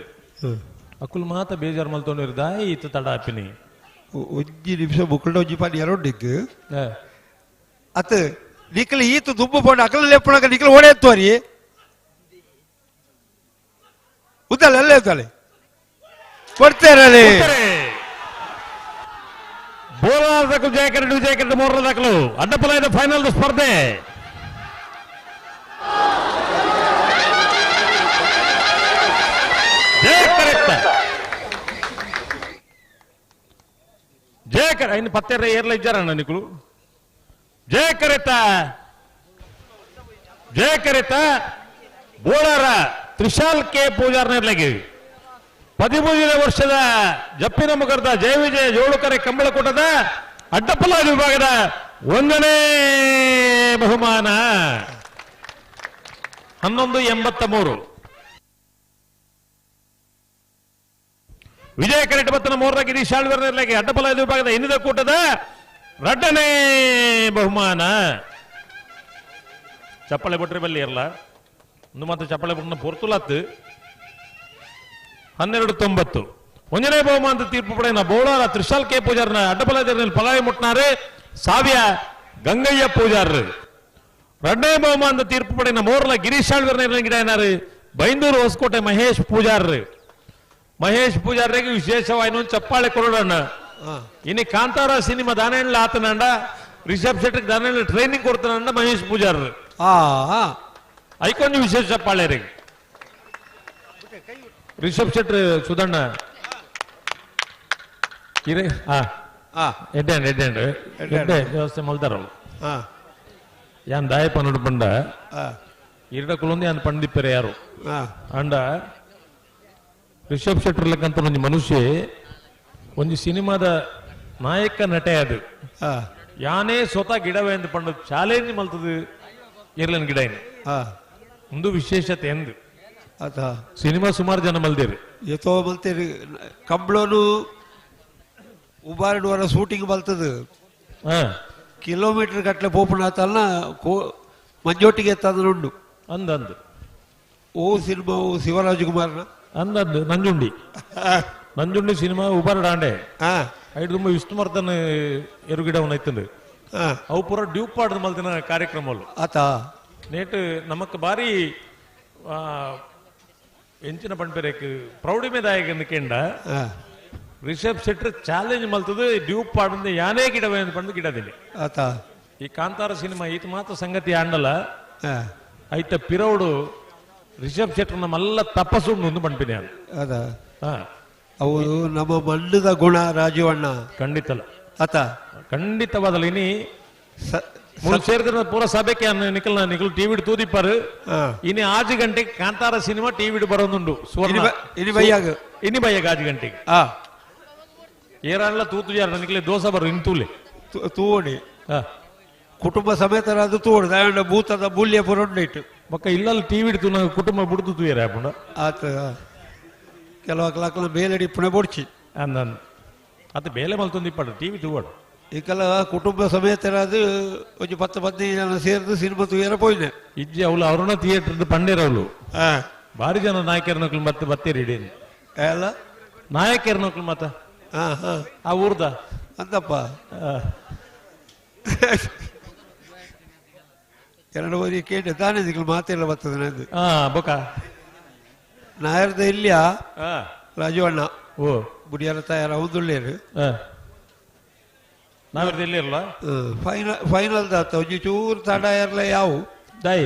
ಅಕುಲು ಮಾತ ಬೇಜಾರು ಮಲ್ತೊಂಡಿರು ದಾಯಿ ಇತ್ತ ತಡ ಆಪಿನಿ ಒಂಜಿ ನಿಮಿಷ ಮುಕ್ಕುಂಡ ಒಂಜಿ ಪಾನಿ ಎರೊಂಡಿಗ್ ಅತ್ ನಿಕಲ್ ಈತ ದುಂಬು ಪೋಂಡ ಅಕಲ ಲೆಪ್ಪುನಗ ನಿಕಲ್ ಓಡೇತ್ತೋರಿ ಉದ್ದಾಳೆ ಅಲ್ಲೇ ಉದ್ದಾಳೆ ಕೊಡ್ತೇರಲಿ ಬೋಲಾರ್ದಕ್ಕೂ ಜಯಕರಡು ವಿಜಯಕರಡು ಮೂರರ ದಾಖಲು ಅಡ್ಡಪಲಾಯದ ಫೈನಲ್ ಸ್ಪರ್ಧೆ ಜಯಕರೆತ್ತ ಜಯಕರ ಇನ್ನು ಪತ್ತೆರ ಏರ್ಲ ಇದ್ದಾರಣ್ಣ ನಿಕುಲು ಜಯಕರೆತ್ತ ಜಯಕರೆತ್ತ ಬೋಳಾರ ತ್ರಿಶಾಲ್ ಕೆ ಪೂಜಾರ್ನಲ್ಲಿ 13ನೇ ವರ್ಷದ ಜಪ್ಪಿನ ಮುಖರ್ದ ಜಯ ವಿಜಯ ಜೋಳುಕರೆ ಕಂಬಳಕೂಟದ ಅಡ್ಡಪಲಾದ ವಿಭಾಗದ 1ನೇ ಬಹುಮಾನ 11.83. ವಿಜಯ ಕರೆಟ್ ಬತ್ತನ ಮೋರ್ರ ಗಿರೀಶ್ ಆಳ್ವರ್ನಲ್ಲಿ ಅಡ್ಡಪಲಾದ ವಿಭಾಗದ ಇನ್ನಿದ ಕೂಟದ 2ನೇ ಬಹುಮಾನ. ಚಪ್ಪಳೆ ಬಿಟ್ರೆ ಬಲ್ಲಿ ಇರಲ್ಲ ಒಂದು ಮಾತ್ರ ಚಪ್ಪಳೆ ಬಿಟ್ಟ ಪೊರ್ತುಲಾತ್ 12.90. 1ನೇ ಬಹುಮಾನದ ತೀರ್ಪು ಪಡೆಯನ ಬೋಳಾರ ತ್ರಿಶಾಲ್ ಕೆ ಪೂಜಾರ್ನ ಅಡ್ಡಪಲಾದಲ್ಲಿ ಪಲಾಯ ಮುಟ್ನಾರೆ ಸಾವ್ಯ ಗಂಗಯ್ಯ ಪೂಜಾರ್. 2ನೇ ಬಹುಮಾನದ ತೀರ್ಪು ಪಡೆಯನ ಮೋರ್ಲ ಗಿರೀಶ್ ಆಳ್ವರ್ನ ಗಿಡ ಬೈಂದೂರು ಹೊಸಕೋಟೆ ಮಹೇಶ್ ಪೂಜಾರ್. ಮಹೇಶ್ ಪೂಜಾರ್ರಿಗೆ ವಿಶೇಷವಾಗಿ ಚಪ್ಪಾಳೆ ಕೊಡೋಣ. ಇನ್ನು ಕಾಂತಾರ ಸಿನಿಮಾ ದಾನೇಣ್ಲ ಆತನಂಡ ರಿಷಬ್ ಶೆಟ್ಟಿಗೆ ದಾನೇಣ್ಲ ಟ್ರೈನಿಂಗ್ ಕೊಡ್ತಾನಂಡ ಮಹೇಶ್ ಪೂಜಾರ್. ಐಕೊಂದು ವಿಶೇಷ ಚಪ್ಪಾಳೆ ರೀ ರಿಷಬ್ ಶೆಟ್ಟಿ ಸುಧಣ್ಣ ಇರೇ ಎಡ್ಡೆ ಎಡ್ಡೆ ಎಡ್ಡೆ ವ್ಯವಸ್ಥೆ ಮಲ್ತಾರ ಯಾನ್ ದಾಯ ಪನ್ನಡು ಪಂಡ ಇರಡ ಕುಲೊಂದು ಯಾನ್ ಪಂಡಿಪ್ಪರೆ ಯಾರು ಅಂಡ ರಿಷಬ್ ಶೆಟ್ಟರ್ ಲೆಕ್ಕಂತ ಒಂಜಿ ಮನುಷ್ಯ ಒಂಜಿ ಸಿನಿಮಾದ ನಾಯಕ ನಟೆ ಅದು ಯಾನೇ ಸ್ವತಃ ಗಿಡವೇ ಅಂತ ಪಂಡ ಚಾಲೆಂಜ್ ಮಲ್ತದು ಇರ್ಲನ್ ಗಿಡ ಒಂದು ವಿಶೇಷತೆ ಎಂದು ಸಿನಿಮಾ ಸುಮಾರು ಜನ ಮಲ್ದೇರಿ ಎತ್ತೋ ಮಲ್ತೇರಿ ಕಂಬಳನು ಉಬಾರಡುವರ ಶೂಟಿಂಗ್ ಮಲ್ತದು ಕಿಲೋಮೀಟರ್ ಗಟ್ಟಲೆ ಪೋಪುಣಾತಲ್ಲ ಮಂಜೋಟಿಗೆ ಎತ್ತಂದ್ರೆ ಉಂಡು ಅಂದಂದು ಓ ಸಿನಿಮಾ ಓ ಶಿವರಾಜ್ ಕುಮಾರ್ನ ಅಂದಂದು ನಂಜುಂಡಿ ನಂಜುಂಡಿ ಸಿನಿಮಾ ಉಬಾರ ಡಾಂಡೆ ಐದು ತುಂಬ ವಿಷ್ಣುವರ್ಧನ್ ಎರುಗಿಡವನ ಐತಂದು ಅವು ಪೂರ ಡ್ಯೂಪ್ ಪಾಡ್ದು ಮಲ್ದಿನ ಕಾರ್ಯಕ್ರಮలు ಆತ ನೇಟ್ ನಮಕ್ ಬಾರಿ ಎಂಚಿನ ಪಂಪೆರೇಕ್ ಪ್ರೌಢಿಮೆದಾಯಕ ಕೆಂಡ ರಿಷಬ್ ಶೆಟ್ಟರ್ ಚಾಲೆಂಜ್ ಮಲ್ತದು ಡ್ಯೂಪ್ ಪಾಡಂದು ಯಾನೇ ಗಿಡವೇ ಅಂತ ಪಂದು ಗಿಡದಿಲ್ಲ ಆತ ಈ ಕಾಂತಾರ ಸಿನಿಮಾ ಈತ ಮಾತ್ರ ಸಂಗತಿ ಆಂಡಲ ಐತ ಪಿರೌಡು ರಿಷಬ್ ಶೆಟ್ಟರ್ ನಮ್ಮೆಲ್ಲ ತಪಸ್ಸು ಒಂದು ಪಂಪಿನಿ ಅದ ಅವು ನಮ್ಮ ಮಣ್ಣದ ಗುಣ ರಾಜೀವಣ್ಣ ಖಂಡಿತಲ್ಲ ಆತ ಖಂಡಿತವಾದಲ್ಲ ಇನಿ ಮೂರು ಸೇರಿದ್ರೆ ಪೂರ ಸಭೆಗೆ ನಿಖಲ್ ನಿಖಲ್ ಟಿವಿ ತೂದಿಪ್ಪಾರು ಇನಿ 6 ಗಂಟೆಗೆ ಕಾಂತಾರ ಸಿನಿಮಾ ಟಿವಿ ಬರೋದುಂಡು ಸುವರ್ಣ ಇನಿ ಬೈಯಾಗ ಇನಿ ಬೈಯಾಗ 6 ಗಂಟೆಗೆ ಏರಲ್ಲ ತೂತು ಯಾರ ನಿಖಲೆ ದೋಸೆ ಬರು ಇನ್ ತೂಲೆ ತೂವಣಿ ಕುಟುಂಬ ಸಮೇತರಾದ ತೂವಣಿ ದಾಯಂಡ ಭೂತದ ಮೂಲ್ಯ ಪುರೊಂಡಿಟ್ಟು ಬೊಕ್ಕ ಇಲ್ಲಲ್ಲಿ ಟಿವಿ ತೂ ಕುಟುಂಬ ಬುಡ್ದು ತೂಯರ ಪುಂಡ ಆತ ಕೆಲವು ಕ್ಲಾಕ್ಲ ಬೇಲಡಿ ಪುಣೆ ಬೊಡ್ಚಿ ಅಂದ ಅದು ಬೇಲೆ ಮಲ್ತೊಂದು ಟಿವಿ ತೂವಾಡು ಈಕಲ ಕುಟುಂಬ ಸಮೇತರಾದ ಒಂಜಿ 10 15 ಜನ ಸೇರಿದು ಸಿನಿಮಾ ತೂಯರ ಪೋಯಿನೆ ಇಜ್ಜಿ ಅವಳು ಅರುಣ ಥಿಯೇಟರ್ ಪಂಡೇರವಳು ಭಾರಿ ಜನ ನಾಯಕರ ನಕಲು ಮತ್ತೆ ಬತ್ತೀರಿ ಇಡೀ ಎಲ್ಲ ನಾಯಕರ ನಕಲು ಮತ್ತ ಆ ಊರ್ದ ಅಂತಪ್ಪ ಎರಡು ಓರಿ ಕೇಳಿ ತಾನೇ ದಿಕ್ಲು ಮಾತೆಲ್ಲ ಬರ್ತದೆ ನಂದು ಬೊಕ ನಾಯರ್ದ ಇಲ್ಲಿಯ ರಾಜು ಅಣ್ಣ ಓ ಬುಡಿಯರ ತಾಯಾರ ಹೌದುಳ್ಳೇರು ನಾವಿರ್ದ ಇಲ್ಲಿ ಇರಲ್ಲ ಫೈನಲ್ ಫೈನಲ್ ದಾತ ಒಂಜಿ ಚೂರು ತಡ ಇರಲ್ಲ ಯಾವು ದೈ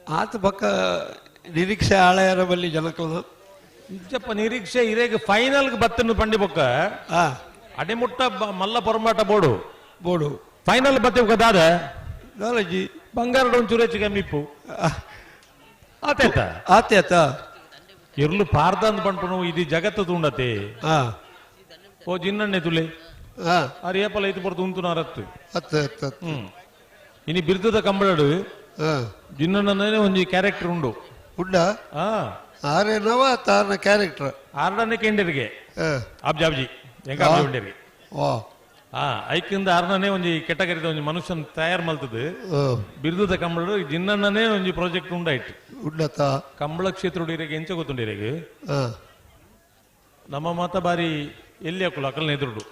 ಆತ ಬಕ್ಕ ನಿರೀಕ್ಷೆ ಆಳೆಯರ ಬಲ್ಲಿ ಜನಕ್ಕಲ್ಲ ನಿಜಪ್ಪ ನಿರೀಕ್ಷೆ ಇರೇಗ ಫೈನಲ್ ಬತ್ತನ್ನು ಪಂಡಿ ಬೊಕ್ಕ ಅಡೆಮುಟ್ಟ ಮಲ್ಲ ಪೊರಮಾಟ ಬೋಡು ಬೋಡು ಫೈನಲ್ ಬತ್ತೆ ದಾದ ದಾಲಜಿ ಬಂಗಾರದ ಒಂಚೂರು ಹೆಚ್ಚು ಕಮ್ಮಿ ಇಪ್ಪು ಆತೇತ ಆತೇತ ಇರ್ಲು ಪಾರ್ದ ಅಂದ್ ಪಂಪುನು ಇದು ಜಗತ್ತು ತುಂಡತೆ ಓ ಜಿನ್ನಣ್ಣೆ ತುಲೆ ಆರ್ ಏಪಲ ಐತು ಪೊರ್ತು ಉಂತು ನಾರತ್ತು ಇನಿ ಬಿರ್ದದ ಕಂಬಳಡು ಜಿನ್ನಣ್ಣನೇ ಒಂಜಿ ಕ್ಯಾರೆಕ್ಟರ್ ಉಂಡು ಉಂಡ ಆರೆ ನವ ತಾರನ ಕ್ಯಾರೆಕ್ಟರ್ ಆರ್ಡನೆ ಕೆಂಡಿರಿಗೆ ಅಬ್ಜಾಬ್ಜಿ ಎಂಕ ಉಂಡಿರಿಗೆ ಐಕಿಂದ ಆರ್ನನೇ ಒಂಜಿ ಕೆಟಗರಿದ ಒಂಜಿ ಮನುಷ್ಯನ ತಯಾರು ಮಲ್ತದು ಬಿರ್ದದ ಕಂಬಳಡು ಜಿನ್ನಣ್ಣನೇ ಒಂಜಿ ಪ್ರಾಜೆಕ್ಟ್ ಉಂಡಾಯ್ತು ಉಂಡತ ಕಂಬಳ ಕ್ಷೇತ್ರ ಇರಿಗೆ ಎಂಚ ಗೊತ್ತುಂಡಿರಿಗೆ ನಮ್ಮ ಮಾತ ಬಾರಿ ಎಲ್ಲಿ ಹಾಕುಲ್ಲ ಅಕಲ್ನ ಎದುರುಡು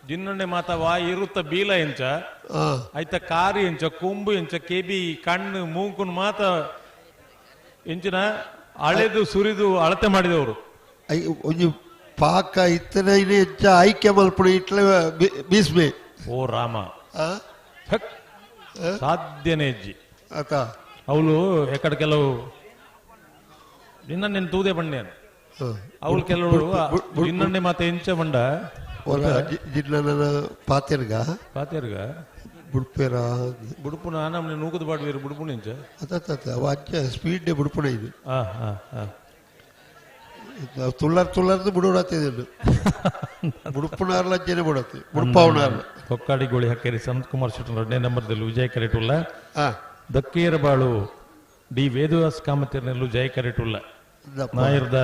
ಜಿನ್ನಣ್ಣೆ ಮಾತ ವಾ ಇರುತ್ತ ಬೀಲ ಎಂಚ ಆಯ್ತ ಕಾರು ಎಂಚ ಕೊಂಬು ಎಂಚ ಕೆಬಿ ಕಣ್ಣು ಮೂಂಕುನ್ ಮಾತ ಎಂಚಿನ ಅಳೆದು ಸುರಿದು ಅಳತೆ ಮಾಡಿದವರು ಒಂಜಿ ಪಾಕ ಇತ್ತನೆ ಎಂಚ ಆಯ್ಕೆ ಮಲ್ಪುಣ ಇಟ್ಲೆ ಬೀಸ್ಮೆ ಓ ರಾಮ ಸಾಧ್ಯನೇ ಅಜ್ಜಿ ಆತ ಅವಳು ಎಕಡೆ ಕೆಲವು ನಿನ್ನ ತೂದೆ ಬಂಡೆ ಅವಳು ಕೆಲವರು ಜಿನ್ನಣ್ಣೆ ಮಾತ ಎಂಚ ಬಂಡ ಜಿನ್ನನ ಪಾತೆರ್ಗ ಪಾತೆರ್ಗ ಬುಡ್ಪೇರ ಬುಡುಪುನ ನಮ್ಮನೆ ನೂಕುದು ಬಾಡುವೇರು ಬುಡುಪುನ ಎಂಚ ಅತ್ತ ಅವ ಅಂಚ ಸ್ಪೀಡ್ ಬುಡುಪುನ ಇದು ತುಳ್ಳರ್ ತುಳ್ಳರ್ದು ಬುಡುಡತ್ತಿದ್ದು ಬುಡುಪುನಾರ್ಲ ಅಂಚೆನೆ ಬುಡತ್ತೆ ಬುಡುಪಾವನಾರ್ಲ ಹೊಕ್ಕಾಡಿ ಗೋಳಿ ಹಕ್ಕೇರಿ ಸಂತ್ ಕುಮಾರ್ ಶೆಟ್ಟಿ ಎರಡನೇ ನಂಬರ್ದಲ್ಲಿ ವಿಜಯ ಕರೆಟುಲ್ಲ ದಕ್ಕೇರಬಾಳು ಡಿ ವೇದವ್ಯಾಸ್ ಕಾಮತಿರ್ನೆಲ್ಲು ಜಯ ಕರೆಟುಲ್ಲ ನಾಯರ್ದ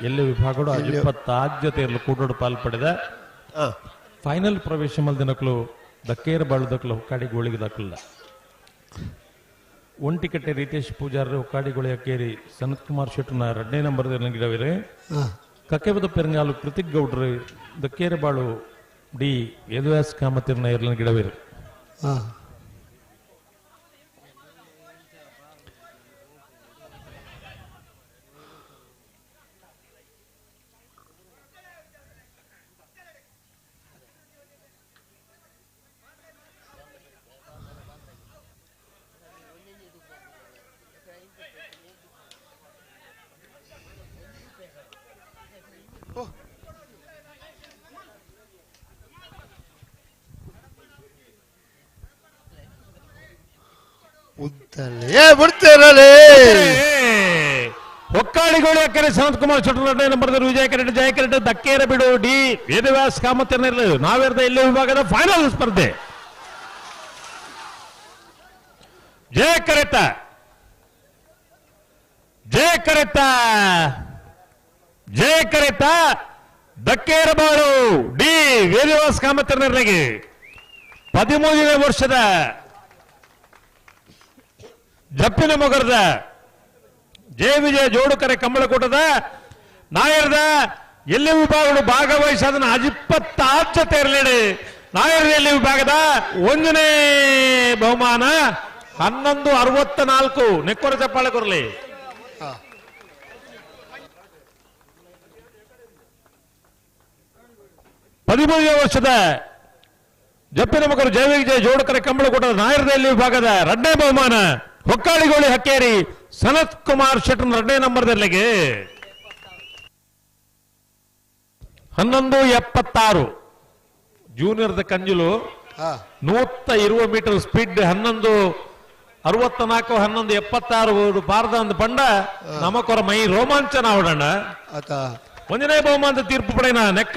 ಎಲ್ಲೆ ವಿಭಾಗಡು 26 ಕೂಡೋಡು ಪಾಲ್ ಪಡೆದ ಫೈನಲ್ ಪ್ರವೇಶ ಮಲ್ದಿನಕ್ಲು ದಕ್ಕೇರ ಬಾಳು ದಕ್ಕಲು ಹೊಕ್ಕಾಡಿ ಗೋಳಿಗೆ ದಕ್ಕಲ್ಲ ಒಂಟಿಕಟ್ಟೆ ರಿತೇಶ್ ಪೂಜಾರಿ ಹೊಕ್ಕಾಡಿ ಗೋಳಿ ಹಕ್ಕೇರಿ ಸನತ್ ಕುಮಾರ್ ಶೆಟ್ಟನ ಎರಡನೇ ನಂಬರ್ ಗಿಡವಿರೆ ಕಕ್ಕೆಬದ ಪೆರಂಗಾಲು ಕೃತಿಕ್ ಗೌಡ್ರು ದಕ್ಕೇರ ಬಾಳು ಡಿ ವೇದವ್ಯಾಸ್ ಕಾಮತಿರ್ನ ಎರಡನ ಗಿಡವಿರು ಹೊಕ್ಕಾಡಿಗೋಳಿ ಅಕ್ಕರೆ ಸನತ್ ಕುಮಾರ್ ಶೆಟ್ಟರ್ ನಂಬರ್ ವಿಜಯ ಕರೆಟ್ ಜಯ ಕರೆಟ್ ದಕ್ಕೇರ ಬಿಡು ಡಿ ವೇದವ್ಯಾಸ್ ಕಾಮತ್ ನಾವೇರ್ದ ಎಲ್ಲೇ ವಿಭಾಗದ ಫೈನಲ್ ಸ್ಪರ್ಧೆ ಜಯ ಕರೆತ ಜಯ ಕರೆತ ಜಯ ಕರೆತ ದಕ್ಕೇರ ಬಾಳು ಡಿ ವೇದವ್ಯಾಸ್ ಕಾಮತ್ 13ನೇ ವರ್ಷದ ಜಪ್ಪಿನ ಮೊಗರದ ಜಯ ವಿಜಯ ಜೋಡುಕರೆ ಕಂಬಳಕೂಟದ ನಾಯರದ ಎಲ್ಲಿ ವಿಭಾಗಗಳು ಭಾಗವಹಿಸದನ್ನ ಅಜಿಪ್ಪತ್ತಾರು ಜೊತೆ ಇರಲೇಡಿ. ನಾಯರ್ ಎಲ್ಲಿ ವಿಭಾಗದ ಒಂದನೇ ಬಹುಮಾನ 11:64. ನೆಕ್ಕೊರ ಚಪ್ಪಾಳೆ ಕೊರಲಿ. 13ನೇ ವರ್ಷದ ಜಪ್ಪಿನ ಮಗರು ಜಯವಿಜಯ ಜೋಡಕರ ಕಂಬಳಕೂಟದ ನಾಯರದಲ್ಲಿ ವಿಭಾಗದ ಎರಡನೇ ಬಹುಮಾನ ಹೊಕ್ಕಾಳಿಗೋಳಿ ಹಕ್ಕೇರಿ ಸನತ್ ಕುಮಾರ್ ಶೆಟ್ಟರ್ ಎರಡನೇ ನಂಬರ್ದಲ್ಲಿಗೆ 11:76. ಜೂನಿಯರ್ದ ಕಂಜಲು 120 ಮೀಟರ್ ಸ್ಪೀಡ್ 11:64 11:76 ಪಾರದ ಒಂದು ಪಂಡ ನಮಕೊರ ಮೈ ರೋಮಾಂಚನ ಅವಡಣ್ಣ. ಒಂದನೇ ಬಹುಮಾನದ ತೀರ್ಪು ಪಡೆಯನ ನೆಕ್ಕ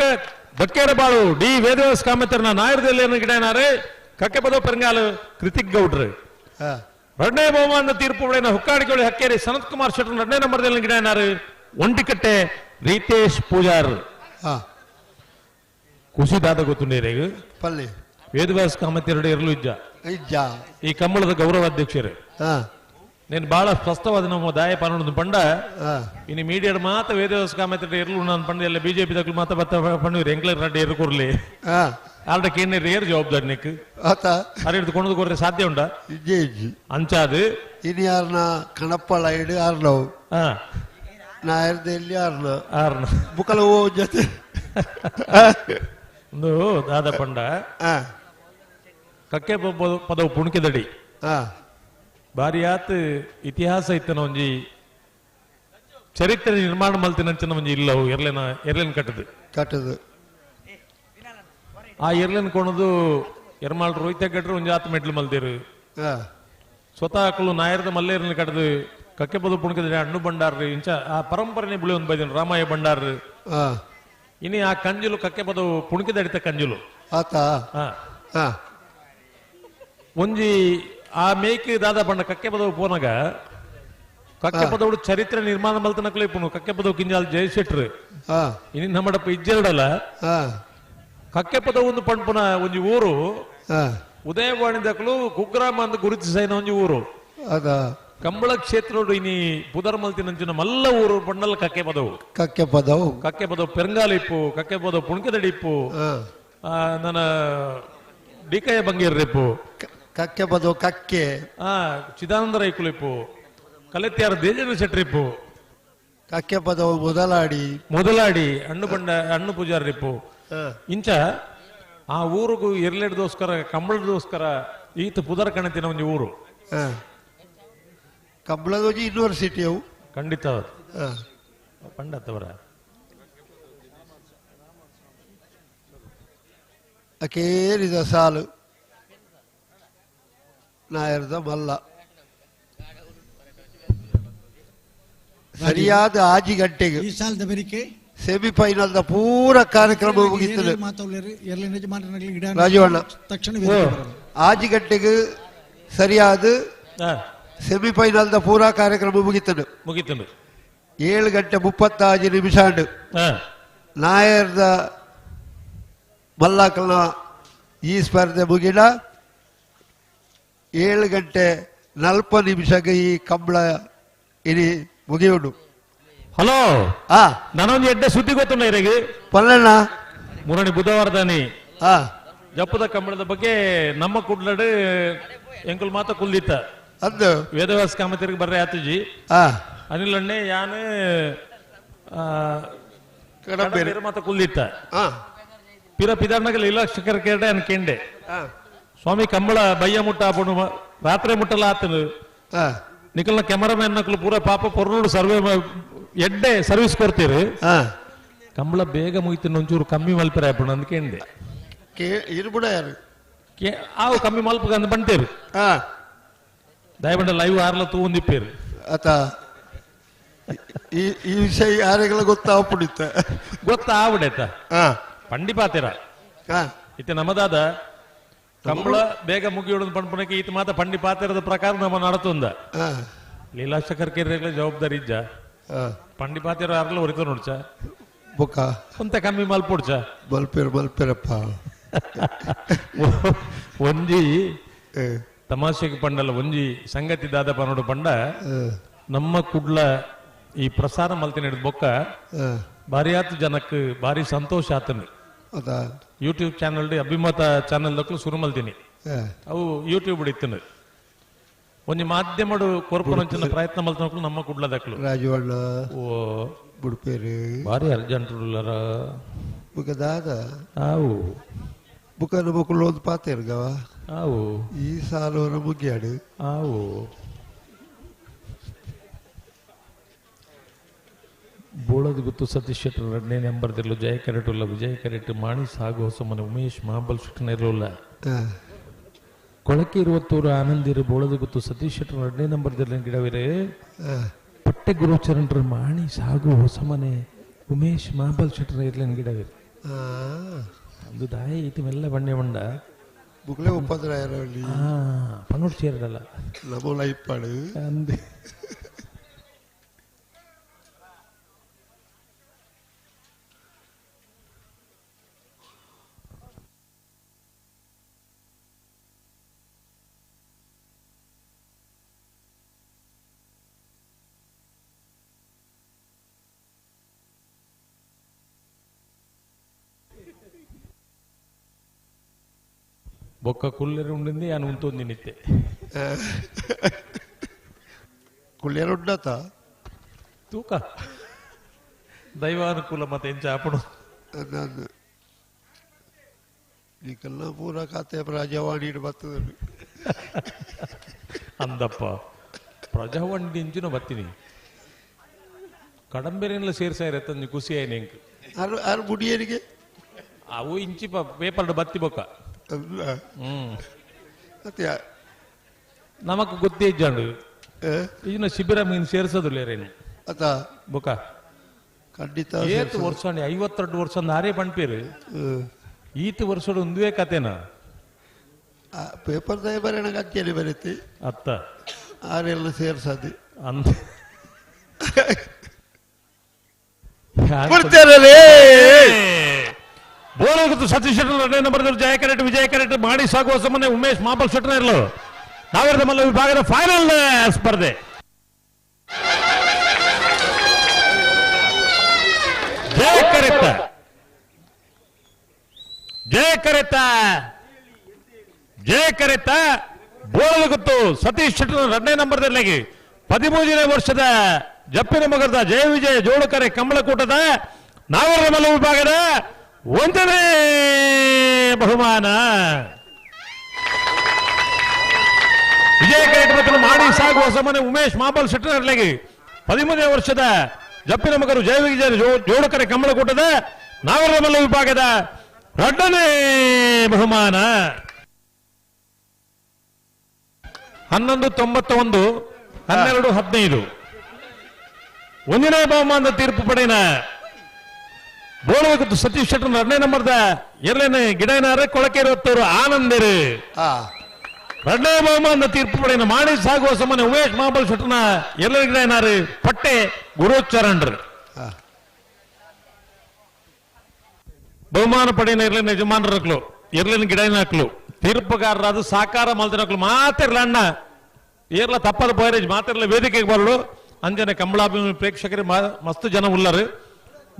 ಬಕ್ಕೇರಬಾಳು ಡಿ ವೇದವ್ಯಾಸ ಕಾಮತ್ತರ್ನ ನಾಯರದಲ್ಲಿ ಗಿಡನಾರೆ ಕಕ್ಕೆ ಪದೋ ಪೆರಂಗಾಲು ಕೃತಿಕ್ ಗೌಡ್ರು. ಎರಡನೇ ಬಹುಮಾನದ ತೀರ್ಪು ಪಡೆಯನ ಹುಕ್ಕಾಡಿಗೋಳಿ ಹಕ್ಕೇರಿ ಸನತ್ ಕುಮಾರ್ ಶೆಟ್ಟರ್ ಎರಡನೇ ನಂಬರ್ದಲ್ಲಿ ಗಿಡನಾರು ಒಂಟಿಕಟ್ಟೆ ರೀತೇಶ್ ಪೂಜಾರ್. ಖುಷಿದಾದ ಗೊತ್ತುಂಡೇರಿ ಪಲ್ಲಿ ವೇದವ್ಯಾಸ ಕಾಮತ್ತೆರಡು ಇರಲು ಇಜ್ಜ ಈ ಕಂಬಳದ ಗೌರವ ಅಧ್ಯಕ್ಷರು. నేను ಬಹಳ ಸ್ಪಷ್ಟವಾದ ನಮ್ಮ ದಾಯ ಪನ್ನೊಂದು ಪಂಡ ಇನ್ನು ಮೀಡಿಯಾ ಮಾತ ವೇದವ್ಯಾಸ ಕಾಮತ್ತೆರಡು ಇರಲು ನಾನು ಪಂಡ ಎಲ್ಲ ಬಿಜೆಪಿ ದಕ್ಕಲು ಮಾತ ಬತ್ತ ಪಣ್ಣು ಎಂಕ್ಲರ್ ರೆಡ್ಡಿ ಎರು ಕೊರ್ಲಿ ಆಲ್ಡ ಕೇಂದ್ರ ಏರ್ ಜವಾಬ್ದಾರಿ ನಿಕ್ ಅರೆ ಕೊಂಡು ಕೊರ್ರೆ ಸಾಧ್ಯ ಉಂಡ ಅಂಚಾದು ಇನಿ ಯಾರನ್ನ ಕಣಪ್ಪಳ ಇಡು ಆರ್ನವು ನಾಯರ್ದಲ್ಲಿ ಆರ್ನ ಆರ್ನ ಬುಕಲ ಜೊತೆ ಒಂದು ದಾದ ಪಂಡ ಕಕ್ಕೆ ಪದವು ಪುಣಕಿದಡಿ ಬಾರಿಯಾತ್ ಇತಿಹಾಸ ಇತ್ತನ ಒಂಜಿ ಚರಿತ್ರೆ ನಿರ್ಮಾಣ ಮಲ್ತಿನಂಚಿನ ಒಂಜಿ ಇಲ್ಲವು ಎರ್ಲೆನ ಎರ್ಲೆನ್ ಕಟ್ಟದು ಕಟ್ಟದು ಆ ಎರ್ಲೆನ್ ಕೊಣದು ಎರ್ಮಾಳ್ ರೋಹಿತ ಕಟ್ರು ಒಂಜಿ ಆತ್ ಮೆಟ್ಲು ಮಲ್ದಿರು ಸ್ವತಃ ಅಕ್ಕಲು ನಾಯರದ ಮಲ್ಲೇರ್ನ ಕಟ್ಟದು ಕಕ್ಕೆ ಪದವು ಪುಣಕಿದಡಿ ಅಣ್ಣು ಬಂಡಾರ್ರು ಇಂಚ ಆ ಪರಂಪರೆನೆ ಬುಳಿ ಒಂದು ಬೈದಿನ ರಾಮಯ್ಯ ಬಂಡಾರ್ರು. ಇನಿ ಆ ಕಂಜುಲು ಕಕ್ಕೆ ಪದವು ಪುಣಕಿದಡಿತ ಕಂಜುಲು ಒಂಜಿ ಆ ಮೇಕೆ ದಾದ ಬಣ್ಣ ಕಕ್ಕೆ ಪದವು ಪೋನಾಗ ಕಕ್ಕೆ ಪದವು ಚರಿತ್ರೆ ನಿರ್ಮಾಣ ಮಲ್ತನಕ್ಲೆ ಇಪ್ಪುನು ಕಕ್ಕೆ ಪದವು ಕಿಂಜಾಲ್ ಜಯಶೆಟ್ರು ಇನಿ ನಮ್ಮಡಪ್ಪ ಇಜ್ಜೆರಡಲ್ಲ ಕಕ್ಕೆ ಪದವು ಒಂದು ಪಣ್ಪುನ ಒಂಜಿ ಊರು ಉದಯವಾಣಿ ದಕ್ಕಲು ಕುಗ್ರಾಮ ಅಂತ ಗುರುತಿಸೈನ ಒಂಜಿ ಊರು ಕಂಬಳ ಕ್ಷೇತ್ರೋಡು ಇನಿ ಪುದರ್ ಮಲ್ತಿನಂಚಿನ ಮಲ್ಲ ಊರು ಪಣ್ಣಲ್ ಕಕ್ಕೆ ಪದವು ಕಕ್ಕೆ ಪದವು ಕಕ್ಕೆ ಪದವು ಪೆರಂಗಾಲಿಪ್ಪು ಕಕ್ಕೆ ಪದವು ಪುಣಕೆದಡಿಪ್ಪು ನನ್ನ ಡಿಕಯ ಬಂಗೇರ್ರಿಪ್ಪು ಕಕ್ಕೆ ಪದವು ಕಕ್ಕೆ ಚಿದಾನಂದ ರೈಕುಲಿಪ್ಪು ಕಲೆತ್ಯಾರ ದೇಜನ ಶೆಟ್ರಿಪ್ಪು ಕಕ್ಕೆ ಪದವು ಮೊದಲಾಡಿ ಮೊದಲಾಡಿ ಹಣ್ಣು ಬಂಡ ಹಣ್ಣು ಪೂಜಾರಿಪ್ಪು ಇಂಚ ಆ ಊರಿಗೂ ಎರ್ಲೆಡ್ದೋಸ್ಕರ ಕಂಬಳದೋಸ್ಕರ ಈತ ಪುದರ್ ಕಣತಿನ ಒಂದು ಊರು ಕಂಬಳದ ಯೂನಿವರ್ಸಿಟಿ ಅವು ಖಂಡಿತ ಪಂಡತ್ತವರ ಅಕೇರಿದ ಸಾಲು ನಾಯರ್ದ ಮಲ್ಲ ಸರಿಯಾದ 5 ಗಂಟೆಗೆ ಈ ಸಾಲದ ಬೆರಿಕೆ ಸೆಮಿಫೈನಲ್ the ಪೂರ ಕಾರ್ಯಕ್ರಮ ಮುಗಿತದೆ. ರಾಜೀವಣ್ಣ ತಕ್ಷಣ 5 ಗಂಟೆಗೆ ಸರಿಯಾದ ಸೆಮಿಫೈನಲ್ the ಪೂರಾ ಕಾರ್ಯಕ್ರಮ ಮುಗಿತದೆ ಮುಗಿತದೆ. 7:35 ನಾಯರ್ದ ಮಲ್ಲಾಕಲ್ನ ಈ ಸ್ಪರ್ಧೆ ಮುಗಿದ 7:40 ಈ ಕಂಬಳ ಇನಿ ಮುಗಿಯುಂಡು. ಹಲೋ ನಾನೊಂದು ಎಡ್ಡೆ ಸುದ್ದಿ ಗೊತ್ತುಂಡ ಇರಗಿ ಪಲ್ಲಣ್ಣ ಮುರಣಿ ಬುಧವಾರದಾನಿ ಜಪ್ಪದ ಕಂಬಳದ ಬಗ್ಗೆ ನಮ್ಮ ಕುಡ್ಲಡು ಎಂಕುಲ್ ಮಾತ ಕುಲ್ದಿತ್ತ ಅದು ವೇದವ್ಯಾಸ ಕಾಮತಿರಿಗೆ ಬರ್ರೆ ಆತುಜಿ ಅನಿಲ್ ಅಣ್ಣೆ ಯಾನ್ ಮಾತ ಕುಲ್ದಿತ್ತ ಪಿರ ಪಿದಾರ್ನಗಲ್ ಇಲಾಕ್ಷಕರ ಕೇಡೆ ಅನ್ ಕೇಂಡೆ ಸ್ವಾಮಿ ಕಂಬಳ ಬಯ್ಯ ಮುಟ್ಟ ಆಪುಂಡು ರಾತ್ರಿ ಮುಟ್ಟಲ ಆತನು ನಿಕಲ್ನ ಕ್ಯಾಮರಾಮ್ಯಾನ್ ನಕಲು ಪೂರ ಪಾಪ ಪೊರ್ನೋಡು ಸರ್ವೆ ಎಡ್ಡೆ ಸರ್ವಿಸ್ ಕೊಡ್ತೀರಿ ಕಂಬಳ ಬೇಗ ಮುಗಿತೀನಿ ಒಂಚೂರು ಕಮ್ಮಿ ಮಲ್ಪೆರ ಆಪುಂಡು ಅಂದ್ಕೇಂಡೆ ಇರ್ಬಿಡ ಯಾರು ಆವು ಕಮ್ಮಿ ಮಲ್ಪ ಅಂದ್ ಬಂತೇರಿ ದಯಮಂಡ ಲೈವ್ ಆರ್ಲ ತೂಂದಿಪ್ಪೇರು ಆತ ಈ ವಿಷಯ ಯಾರಿಗೆಲ್ಲ ಗೊತ್ತಾಗ್ಬಿಡುತ್ತೆ ಗೊತ್ತಾಗ್ಬಿಡೈತ ಪಂಡಿ ಪಾತೀರ ಇತ್ತೆ ನಮ್ಮದಾದ ಕಂಬಳ ಬೇಗ ಮುಗಿಯೋಡು ಪಣ್ಪುನಕ್ಕೆ ಈತ ಮಾತ ಪಂಡಿ ಪಾತಿರದ ಪ್ರಕಾರ ನಮ್ಮ ನಡತುಂದ ಲೀಲಾಶಕರ್ ಕೇರಿಗಳ ಜವಾಬ್ದಾರಿ ಇಜ್ಜ ಪಂಡಿ ಪಾತಿರ ಯಾರಲ್ಲ ಹೊರಿತ ನೋಡ್ಚ ಬೊಕ್ಕ ಒಂತ ಕಮ್ಮಿ ಮಲ್ಪೊಡ್ಚ ಮಲ್ಪೇರು ಮಲ್ಪೇರಪ್ಪ ಒಂಜಿ ತಮಾಷೆಗೆ ಪಂಡಲ್ಲ ಒಂಜಿ ಸಂಗತಿ ದಾದಪ್ಪ ನೋಡು ಪಂಡ ನಮ್ಮ ಕುಡ್ಲ ಈ ಪ್ರಸಾರ ಮಲ್ತಿನ ಹಿಡಿದು ಬೊಕ್ಕ ಭಾರಿಯಾತ್ ಜನಕ್ಕೆ ಭಾರಿ ಸಂತೋಷ ಆತನು. ಯೂಟ್ಯೂಬ್ ಚಾನಲ್ ಅಭಿಮತ ಚಾನಲ್ ದಕ್ಕಲು ಶುರು ಮಲ್ತೀನಿ. ಅವು ಯೂಟ್ಯೂಬ್ ಇತ್ತನು. ಒಂಜಿ ಮಾಧ್ಯಮಡು ಕೊರ್ಪುನಂಚಿನ ಪ್ರಯತ್ನ ಮಲ್ತನಕ್ಕಲು ನಮ್ಮ ಕುಡ್ಲದಕ್ಕಲು. ರಾಜವಣ್ಣ ಓ ಬುಡ್ಪೇರು ಭಾರಿ ಅರ್ಜೆಂಟ್ ಉಲ್ಲರ ಬುಕ ದಾದ ಆವು ಬುಕ ನಮಕುಲು ಒಂದು ಪಾತೇರ್ಗವ ಆವು ಈ ಸಾಲು ಮುಗ್ಯಾಡು ಆವು ಬೋಳದ ಗುತ್ತು ಸತೀಶ್ ಶೆಟ್ಟರ್ ಎರಡನೇ ನಂಬರ್ ದಿರ್ಲು ಜಯ ಕರೆಟುಲ್ಲ ವಿಜಯ ಕರೆಟ್ ಮಾಣಿ ಸಾಗು ಹೊಸಮನೆ ಉಮೇಶ್ ಮಹಾಬಲ್ ಶೆಟ್ಟರ್ ಇರಲಿಲ್ಲ. ಕೊಳಕೆ ಇರುವತ್ತೂರು ಆನಂದಿರು ಬೋಳದ ಗುತ್ತು ಸತೀಶ್ ಶೆಟ್ಟರ್ ಎರಡನೇ ನಂಬರ್ ದಿರ್ಲಿನ ಗಿಡವಿರೆ ಪಟ್ಟೆ ಗುರುಚರಣರು ಮಾಣಿ ಸಾಗು ಹೊಸಮನೆ ಉಮೇಶ್ ಮಹಾಬಲ್ ಶೆಟ್ಟರ್ ಇರ್ಲಿನ ಗಿಡವಿರೆ. ಅದು ದಾಯ ಇತಿ ಮೆಲ್ಲ ಬಣ್ಣೆ ಬಂಡ ಬುಕ್ಲೆ ಉಪದ್ರ ಇರಲಿ ಪನ್ನೂರು ಸೇರಲ್ಲ ನಮೋಲ ಇಪ್ಪಾಡು ಅಂದೆ. బొక్క కుల్లెరు ఉండింది అని ఉంటుంది నిత్తే ಕುಳ್ಳೆರು ಉಂಡತ ತೂಕ ದೈವಾನುಕೂಲ ಮತ್ತೆ ಎಂಚ ಆಪಡು ನೀಕಲ್ಲ ಪೂರ ಖಾತೆ ಪ್ರಜಾವಾಣಿ ಬರ್ತದೆ ಅಂದಪ್ಪ ಪ್ರಜಾವಾಣಿ ಇಂಚಿನ ಬತ್ತೀನಿ ಕಡಂಬೆರೆಲ್ಲ ಸೇರ್ಸಾಯಿರತ್ತಂಜಿ ಖುಷಿ ಆಯ್ತು ಎಂಕ್ ಅರು ಅರು ಬುಡಿಯರಿಗೆ ಅವು ಇಂಚಿ ಪೇಪರ್ ಬತ್ತಿ ಬೊಕ್ಕ ನಮಕ್ ಗೊತ್ತೇ ಇಜ್ಜಾಂಡು ಈಗಿನ ಶಿಬಿರ ಮೀನು ಸೇರ್ಸೋದಿಲ್ಲ ಅತ ಬೊಕ ಖಂಡಿತ ಏತ್ ವರ್ಷ 52 ವರ್ಷ ನಾರೇ ಪಣ್ಪೇರು ಈತ ವರ್ಷಡು ಒಂದುವೇ ಕತೆನಾ ಪೇಪರ್ ಬರೋಣ ಅಂಚೆನೆ ಬರೀತಿ ಅತ್ತ ಆರೆಲ್ಲ ಸೇರ್ಸದು ಅಂದ ಬೋಲಗುತ್ತು ಸತೀಶ್ ಶೆಟ್ಟರ್ ಎರಡನೇ ನಂಬರ್ ಜಯ ಕರೆಟ್ ವಿಜಯ ಕರೆಟ್ ಮಾಡಿ ಸಾಗುವ ಸಂಬಂಧ ಉಮೇಶ್ ಮಾಪಲ್ ಶೆಟ್ಟರ್ ಇರಲು ನಾವೆರದ ಮಲ್ಲ ವಿಭಾಗದ ಫೈನಲ್ ಸ್ಪರ್ಧೆ. ಜಯ ಕರೆತ ಜಯ ಕರೆತ ಜಯ ಕರೆತ ಬೋಲಗುತ್ತು ಸತೀಶ್ ಶೆಟ್ಟರ್ ಎರಡನೇ ನಂಬರ್ದಲ್ಲಿ 13ನೇ ವರ್ಷದ ಜಪ್ಪಿನ ಮಗದ ಜಯ ವಿಜಯ ಜೋಡುಕರೆ ಕಂಬಳಕೂಟದ ನಾವೆರದ ಮಲ್ಲ ವಿಭಾಗದ 1ನೇ ಬಹುಮಾನ. ವಿಜಯ ಕಾರ್ಯಕ್ರಮವನ್ನು ಮಾಡಿ ಸಾಗುವ ಸಾಮಾನ್ಯ ಉಮೇಶ್ ಮಾಬಲ್ ಶೆಟ್ಟರ್ಲಾಗಿ 13ನೇ ವರ್ಷದ ಜಪ್ಪಿನ ಮಗರು ಜಯ ವಿಜಯ ಜೋಡುಕರೆ ಕಂಬಳಕೂಟದ ನಾಗರಮಲ್ಲ ವಿಭಾಗದ 2ನೇ ಬಹುಮಾನ. 11.91 12.15 1ನೇ ಬಹುಮಾನದ ತೀರ್ಪು ಪಡೆಯನ ಬೋಳಗುತ್ತು ಸತೀಶ್ ಶೆಟ್ಟರ್ ಎರಡನೇ ನಂಬರ್ದ ಎರಡನೇ ಗಿಡನಾರ ಕೊಳಕೆ ಇರುತ್ತವರು ಆನಂದರು. ಎರಡನೇ ಬಹುಮಾನದ ತೀರ್ಪು ಪಡೆಯನ ಮಾಡಿ ಸಾಗುವ ಸಾಮಾನ್ಯ ಉಮೇಶ್ ಮಹಾಬಲ್ ಶೆಟ್ಟರ್ನ ಎರಡನೇ ಗಿಡನಾರು ಪಟ್ಟೆ ಗುರುಚರಣರು. ಬಹುಮಾನ ಪಡೆಯನ ಎರಡನೇ ಯಜಮಾನರಕ್ಲು ಎರಡನೇ ಗಿಡನಾಕ್ಲು ತೀರ್ಪುಗಾರರಾದ ಸಾಕಾರ ಮಲ್ದಿನಕ್ಲು ಮಾತಿರ್ಲ ಅಣ್ಣ ಏರ್ಲ ತಪ್ಪದ ಪೋಯರೇಜ್ ಮಾತಿರ್ಲ ವೇದಿಕೆಗೆ ಬರಲು ಅಂಜನೆ ಕಂಬಳಾಭಿಮಾನಿ ಪ್ರೇಕ್ಷಕರು ಮಸ್ತ್ ಜನ ಉಲ್ಲರು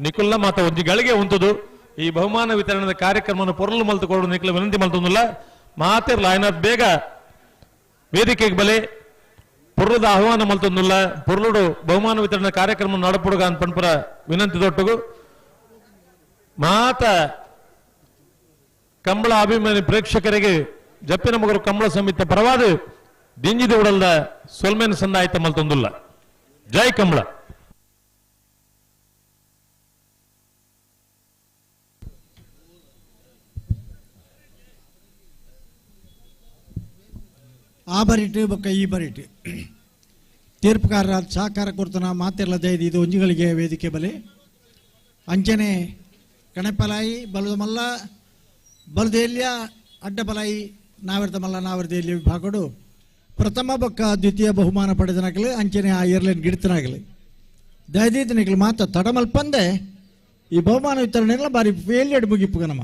ನಿಕುಲ್ಲ ಮಾತ ಒಂಜಿ ಗಳಿಗೆ ಉಂಟುದು ಈ ಬಹುಮಾನ ವಿತರಣೆದ ಕಾರ್ಯಕ್ರಮವನ್ನು ಪೊರಲು ಮಲ್ತುಕೊಡು ನಿಖಲ ವಿನಂತಿ ಮಲ್ತೊಂದುಲ್ಲ ಮಾತಿರ್ಲ ಆಯ್ನ ಬೇಗ ವೇದಿಕೆಗೆ ಬಲೆ ಪೊರ್ಲದ ಆಹ್ವಾನ ಮಲ್ತೊಂದುಲ್ಲ ಪೊರ್ಲುಡು ಬಹುಮಾನ ವಿತರಣೆ ಕಾರ್ಯಕ್ರಮ ನಡಪುಡುಗ ಅಂತ ಪನ್ಪುರ ವಿನಂತಿ ದೊಟ್ಟುಗು ಮಾತ ಕಂಬಳ ಅಭಿಮಾನಿ ಪ್ರೇಕ್ಷಕರಿಗೆ ಜಪ್ಪಿನ ಮಗರು ಕಂಬಳ ಸಮಿತಿ ಪರವಾದ ದಿಂಜಿದ ಉಡಲ್ದ ಸೊಲ್ಮೇನ ಸಂದಾಯ್ತ ಮಲ್ತೊಂದುಲ್ಲ. ಜೈ ಕಂಬಳ. ಆ ಬರಿಟು ಬೊಕ್ಕ ಈ ಬರಿಟು ತೀರ್ಪುಗಾರರ ಸಹಕಾರ ಕೊಡ್ತಾನ ಮಾತೆಲ್ಲ ದಯದಿ ಇದು ಒಂಜಿಗಳಿಗೆ ವೇದಿಕೆ ಬಲೆ ಅಂಚನೆ ಕಣಪಲಾಯಿ ಬಲದ ಮಲ್ಲ ಬಲದೇಲ್ಯ ಅಡ್ಡ ಬಲಾಯಿ ನಾವಿರ್ದ ಮಲ್ಲ ನಾವಿರ್ದೇಲ್ಯ ವಿಭಾಗಡು ಪ್ರಥಮ ಬೊಕ್ಕ ದ್ವಿತೀಯ ಬಹುಮಾನ ಪಡೆದನಾಗಲಿ ಅಂಚನೆ ಆ ಏರ್ಲೈನ್ ಗಿಡತನಾಗಲಿ ದಯದೀತನಿಗಲು ಮಾತ ತಡಮಲ್ಪಂದೆ ಈ ಬಹುಮಾನ ವಿತರಣೆಲ್ಲ ಬಾರಿ ಫೇಲ್ಯಡ್ ಮುಗಿಪುಗ ನಮ್ಮ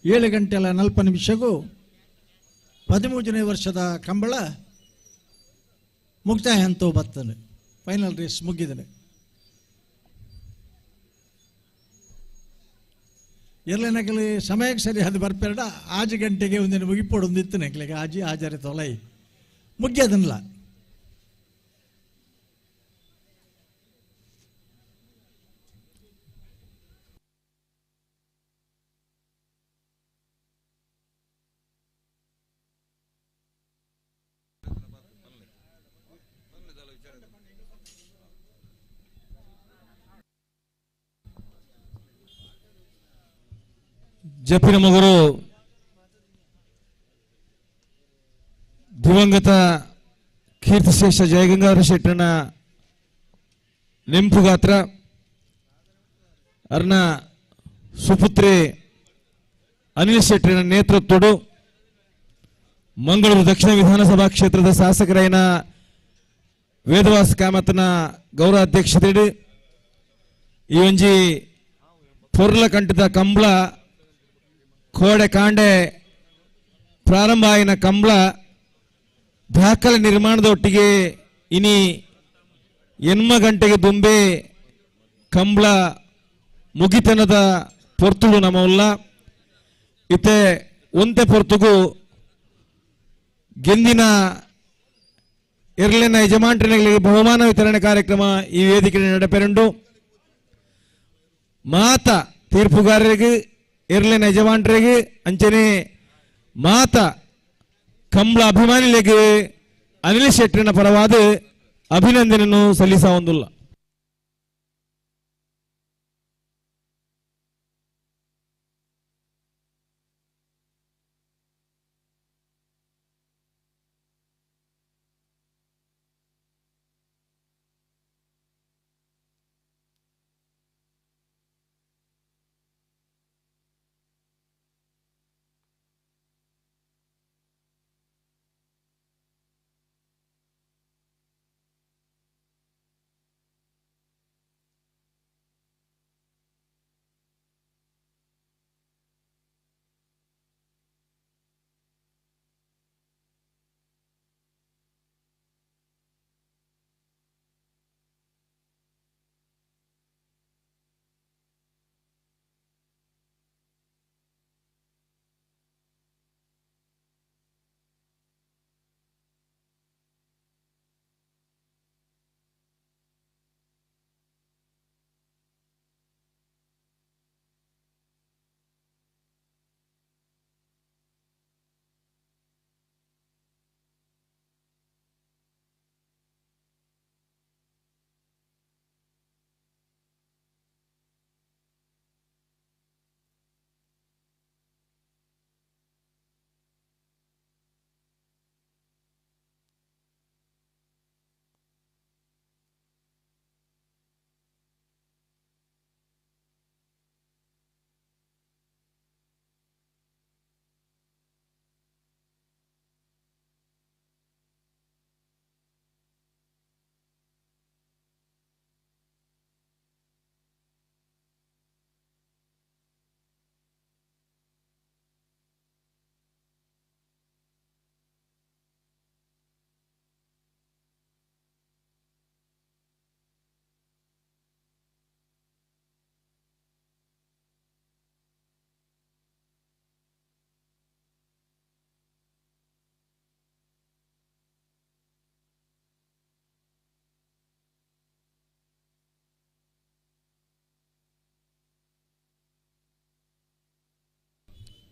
7:40 13ನೇ ವರ್ಷದ ಕಂಬಳ ಮುಕ್ತಾಯ ಅಂತ ಬರ್ತದೆ. Final race ಮುಗಿದನೆ. ಎರ್ಲೆನಕಲಿ ಸಮಯಕ್ಕೆ ಸರಿ ಅದು ಬರ್ಪೆರಡ ಆಜು ಗಂಟೆಗೆ ಒಂದಿನ ಮುಗಿಪೋಡು ಒಂದು ಇತ್ತು ನೆಕ್ಲೆಗೆ ಆಜಿ ಆಜಾರೆ ತೊಲೈ ಮುಗ್ಯದನ್ಲ. ಜಪಿನ ಮಗರು ದಿವಂಗತ ಕೀರ್ತಿಶೇಷ ಜಯಗಂಗಾಧರ ಶೆಟ್ಟನ ನೆಂಪು ಗಾತ್ರ ಅರ್ನ ಸುಪುತ್ರಿ ಅನಿಲ್ ಶೆಟ್ಟರಿನ ನೇತೃತ್ವಡು ಮಂಗಳೂರು ದಕ್ಷಿಣ ವಿಧಾನಸಭಾ ಕ್ಷೇತ್ರದ ಶಾಸಕರಾಯನ ವೇದವಾಸ ಕಾಮತ್ನ ಗೌರವ ಅಧ್ಯಕ್ಷತೆಡು ಈ ಒಂಜಿ ಪೊರ್ಲ ಕಂಠದ ಕಂಬಳ ಕೋಡೆ ಕಾಂಡೆ ಪ್ರಾರಂಭ ಆಯಿನ ಕಂಬಳ ದಾಖಲೆ ನಿರ್ಮಾಣದ ಒಟ್ಟಿಗೆ ಇನಿ ಎನ್ಮ ಗಂಟೆಗೆ ದುಂಬೆ ಕಂಬಳ ಮುಗಿತನದ ಪೊರ್ತುಳು ನಮವುಲ್ಲ. ಇತ್ತೆ ಒಂತೆ ಪೊರ್ತುಗು ಗೆಂದಿನ ಎರ್ಲೆನ ಯಜಮಾನ್ರಿಗೆ ಬಹುಮಾನ ವಿತರಣೆ ಕಾರ್ಯಕ್ರಮ ಈ ವೇದಿಕೆ ನಡೆಪೆರುಂಡು. ಮಾತ ತೀರ್ಪುಗಾರರಿಗೆ ಎರ್ಲೆನ ಯಜಮಾನ್ರಿಗೆ ಅಂಚನೆ ಮಾತ ಕಂಬಳ ಅಭಿಮಾನಿಗಳಿಗೆ ಅನಿಲ್ ಶೆಟ್ಟರಿನ ಪರವಾದ ಅಭಿನಂದನೆಯನ್ನು ಸಲ್ಲಿಸ ಒಂದುಲ್ಲ.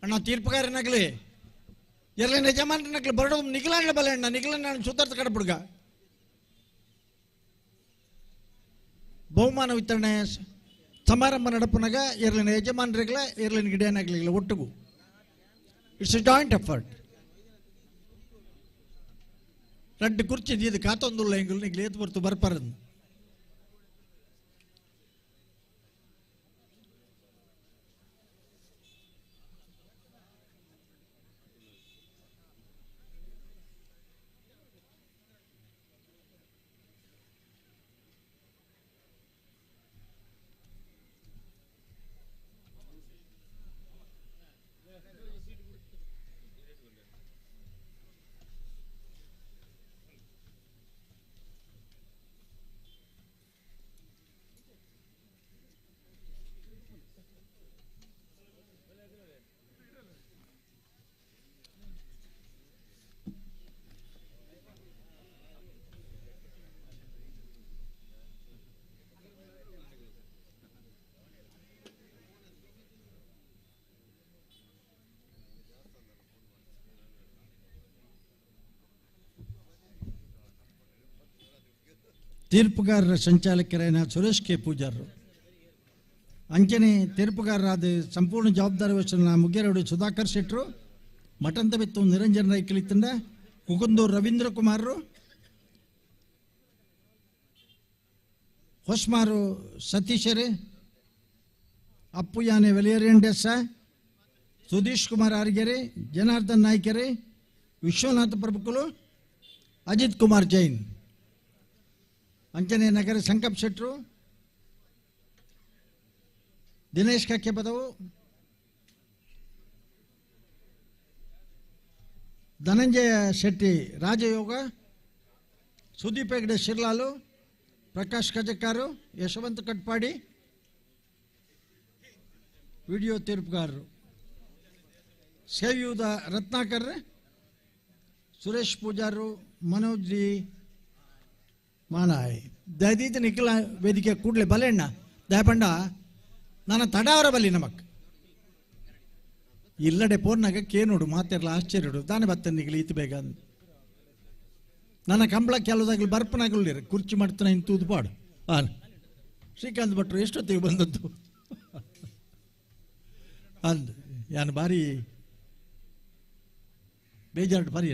ಅಣ್ಣ ತೀರ್ಪುಗಾರನಾಗಲಿ ಎಲ್ಲ ಯಜಮಾನನಾಗಲಿ ಬರೋದು ನಿಖಲಾಂಡ್ಲ ಬಲೆ ಅಣ್ಣ ನಿಖಲ ನಾನು ಸುತ್ತಾರ್ಥ ಕಡಪುಡ್ಗ ಬಹುಮಾನ ವಿತರಣೆ ಸಮಾರಂಭ ನಡಪುನಾಗ ಎರಲಿನ ಯಜಮಾನರಿಗಲ ಎರಲಿನ ಗಿಡಿಯನಾಗಲಿಲ್ಲ ಒಟ್ಟಿಗೂ it's A joint effort. ರಡ್ಡು ಕುರ್ಚಿ ಇದು ಕಾತೊಂದುಲ್ಲ ಎಂಗುಲ್ ನಿಗ್ಲು ಏತ್ ಬರ್ತು ಬರ್ಪಾರದು. ತೀರ್ಪುಗಾರರ ಸಂಚಾಲಕರಾದ ಸುರೇಶ್ ಕೆ ಪೂಜಾರರು. ಅಂಚನೆ ತೀರ್ಪುಗಾರರಾದ ಸಂಪೂರ್ಣ ಜವಾಬ್ದಾರಿ ವಹಿಸಿದ ಮುಗ್ಗೇರೋಡು ಸುಧಾಕರ್ ಶೆಟ್ಟರು, ಮಠಂತಬೆತ್ತು ನಿರಂಜನ್ ರೈಕಲಿತ್ತಂಡ, ಕುಕುಂದೂರು ರವೀಂದ್ರ ಕುಮಾರರು, ಹೊಸ್ಮಾರು ಸತೀಶರೇ, ಅಪ್ಪುಯಾನೆ ವೆಲಿಯರೆಂಡೆಸ, ಸುಧೀಶ್ ಕುಮಾರ್ ಆರ್ಗೆರೆ, ಜನಾರ್ದನ್ ನಾಯ್ಕೆರೆ, ವಿಶ್ವನಾಥ ಪ್ರಭುಕುಲು, ಅಜಿತ್ ಕುಮಾರ್ ಜೈನ್. ಅಂಚನೆ ನಗರ ಸಂಕಪ್ ಶೆಟ್ಟರು, ದಿನೇಶ್ ಕಕ್ಕೆಪದವು, ಧನಂಜಯ ಶೆಟ್ಟಿ ರಾಜಯೋಗ, ಸುದೀಪ್ ಹೆಗ್ಡೆ ಶಿರ್ಲಾಲು, ಪ್ರಕಾಶ್ ಕಜಕ್ಕಾರು, ಯಶವಂತ ಕಟ್ಪಾಡಿ ವಿಡಿಯೋ ತೀರ್ಪುಗಾರರು, ಸೇವಿಯುದ ರತ್ನಾಕರ್, ಸುರೇಶ್ ಪೂಜಾರು, ಮನೋಜ್ ಡಿ ಮಾನಾಯ್. ದಯದೀತ ನಿಖಿಲ ವೇದಿಕೆ ಕೂಡಲೇ ಬಲೆಣ್ಣ ದಯಪಂಡ ನಾನು ತಡಾವರ ಬಲ್ಲಿ ನಮಕ್ ಇಲ್ಲಡೆ ಪೋರ್ನಾಗ ಕೇನೋಡು ಮಾತಿರಲ್ಲ ಆಶ್ಚರ್ಯಡು ದಾನೆ ಬತ್ತ ನಿಗಲಿ ಇತ್ತು ಬೇಗ ನನ್ನ ಕಂಬಳ ಕೆಲವುದಾಗಲಿ ಬರ್ಪನಾಗಲಿರ ಕುರ್ಚಿ ಮಾಡ್ತಾನೆ ಇಂತೂದು ಪಾಡು. ಹಾಂ ಶ್ರೀಕಾಂತ್ ಭಟ್ರು ಎಷ್ಟೊತ್ತಿಗೆ ಬಂದದ್ದು ಅಂದ್ ಯಾನು ಭಾರಿ ಬೇಜಾರು ಭಾರಿ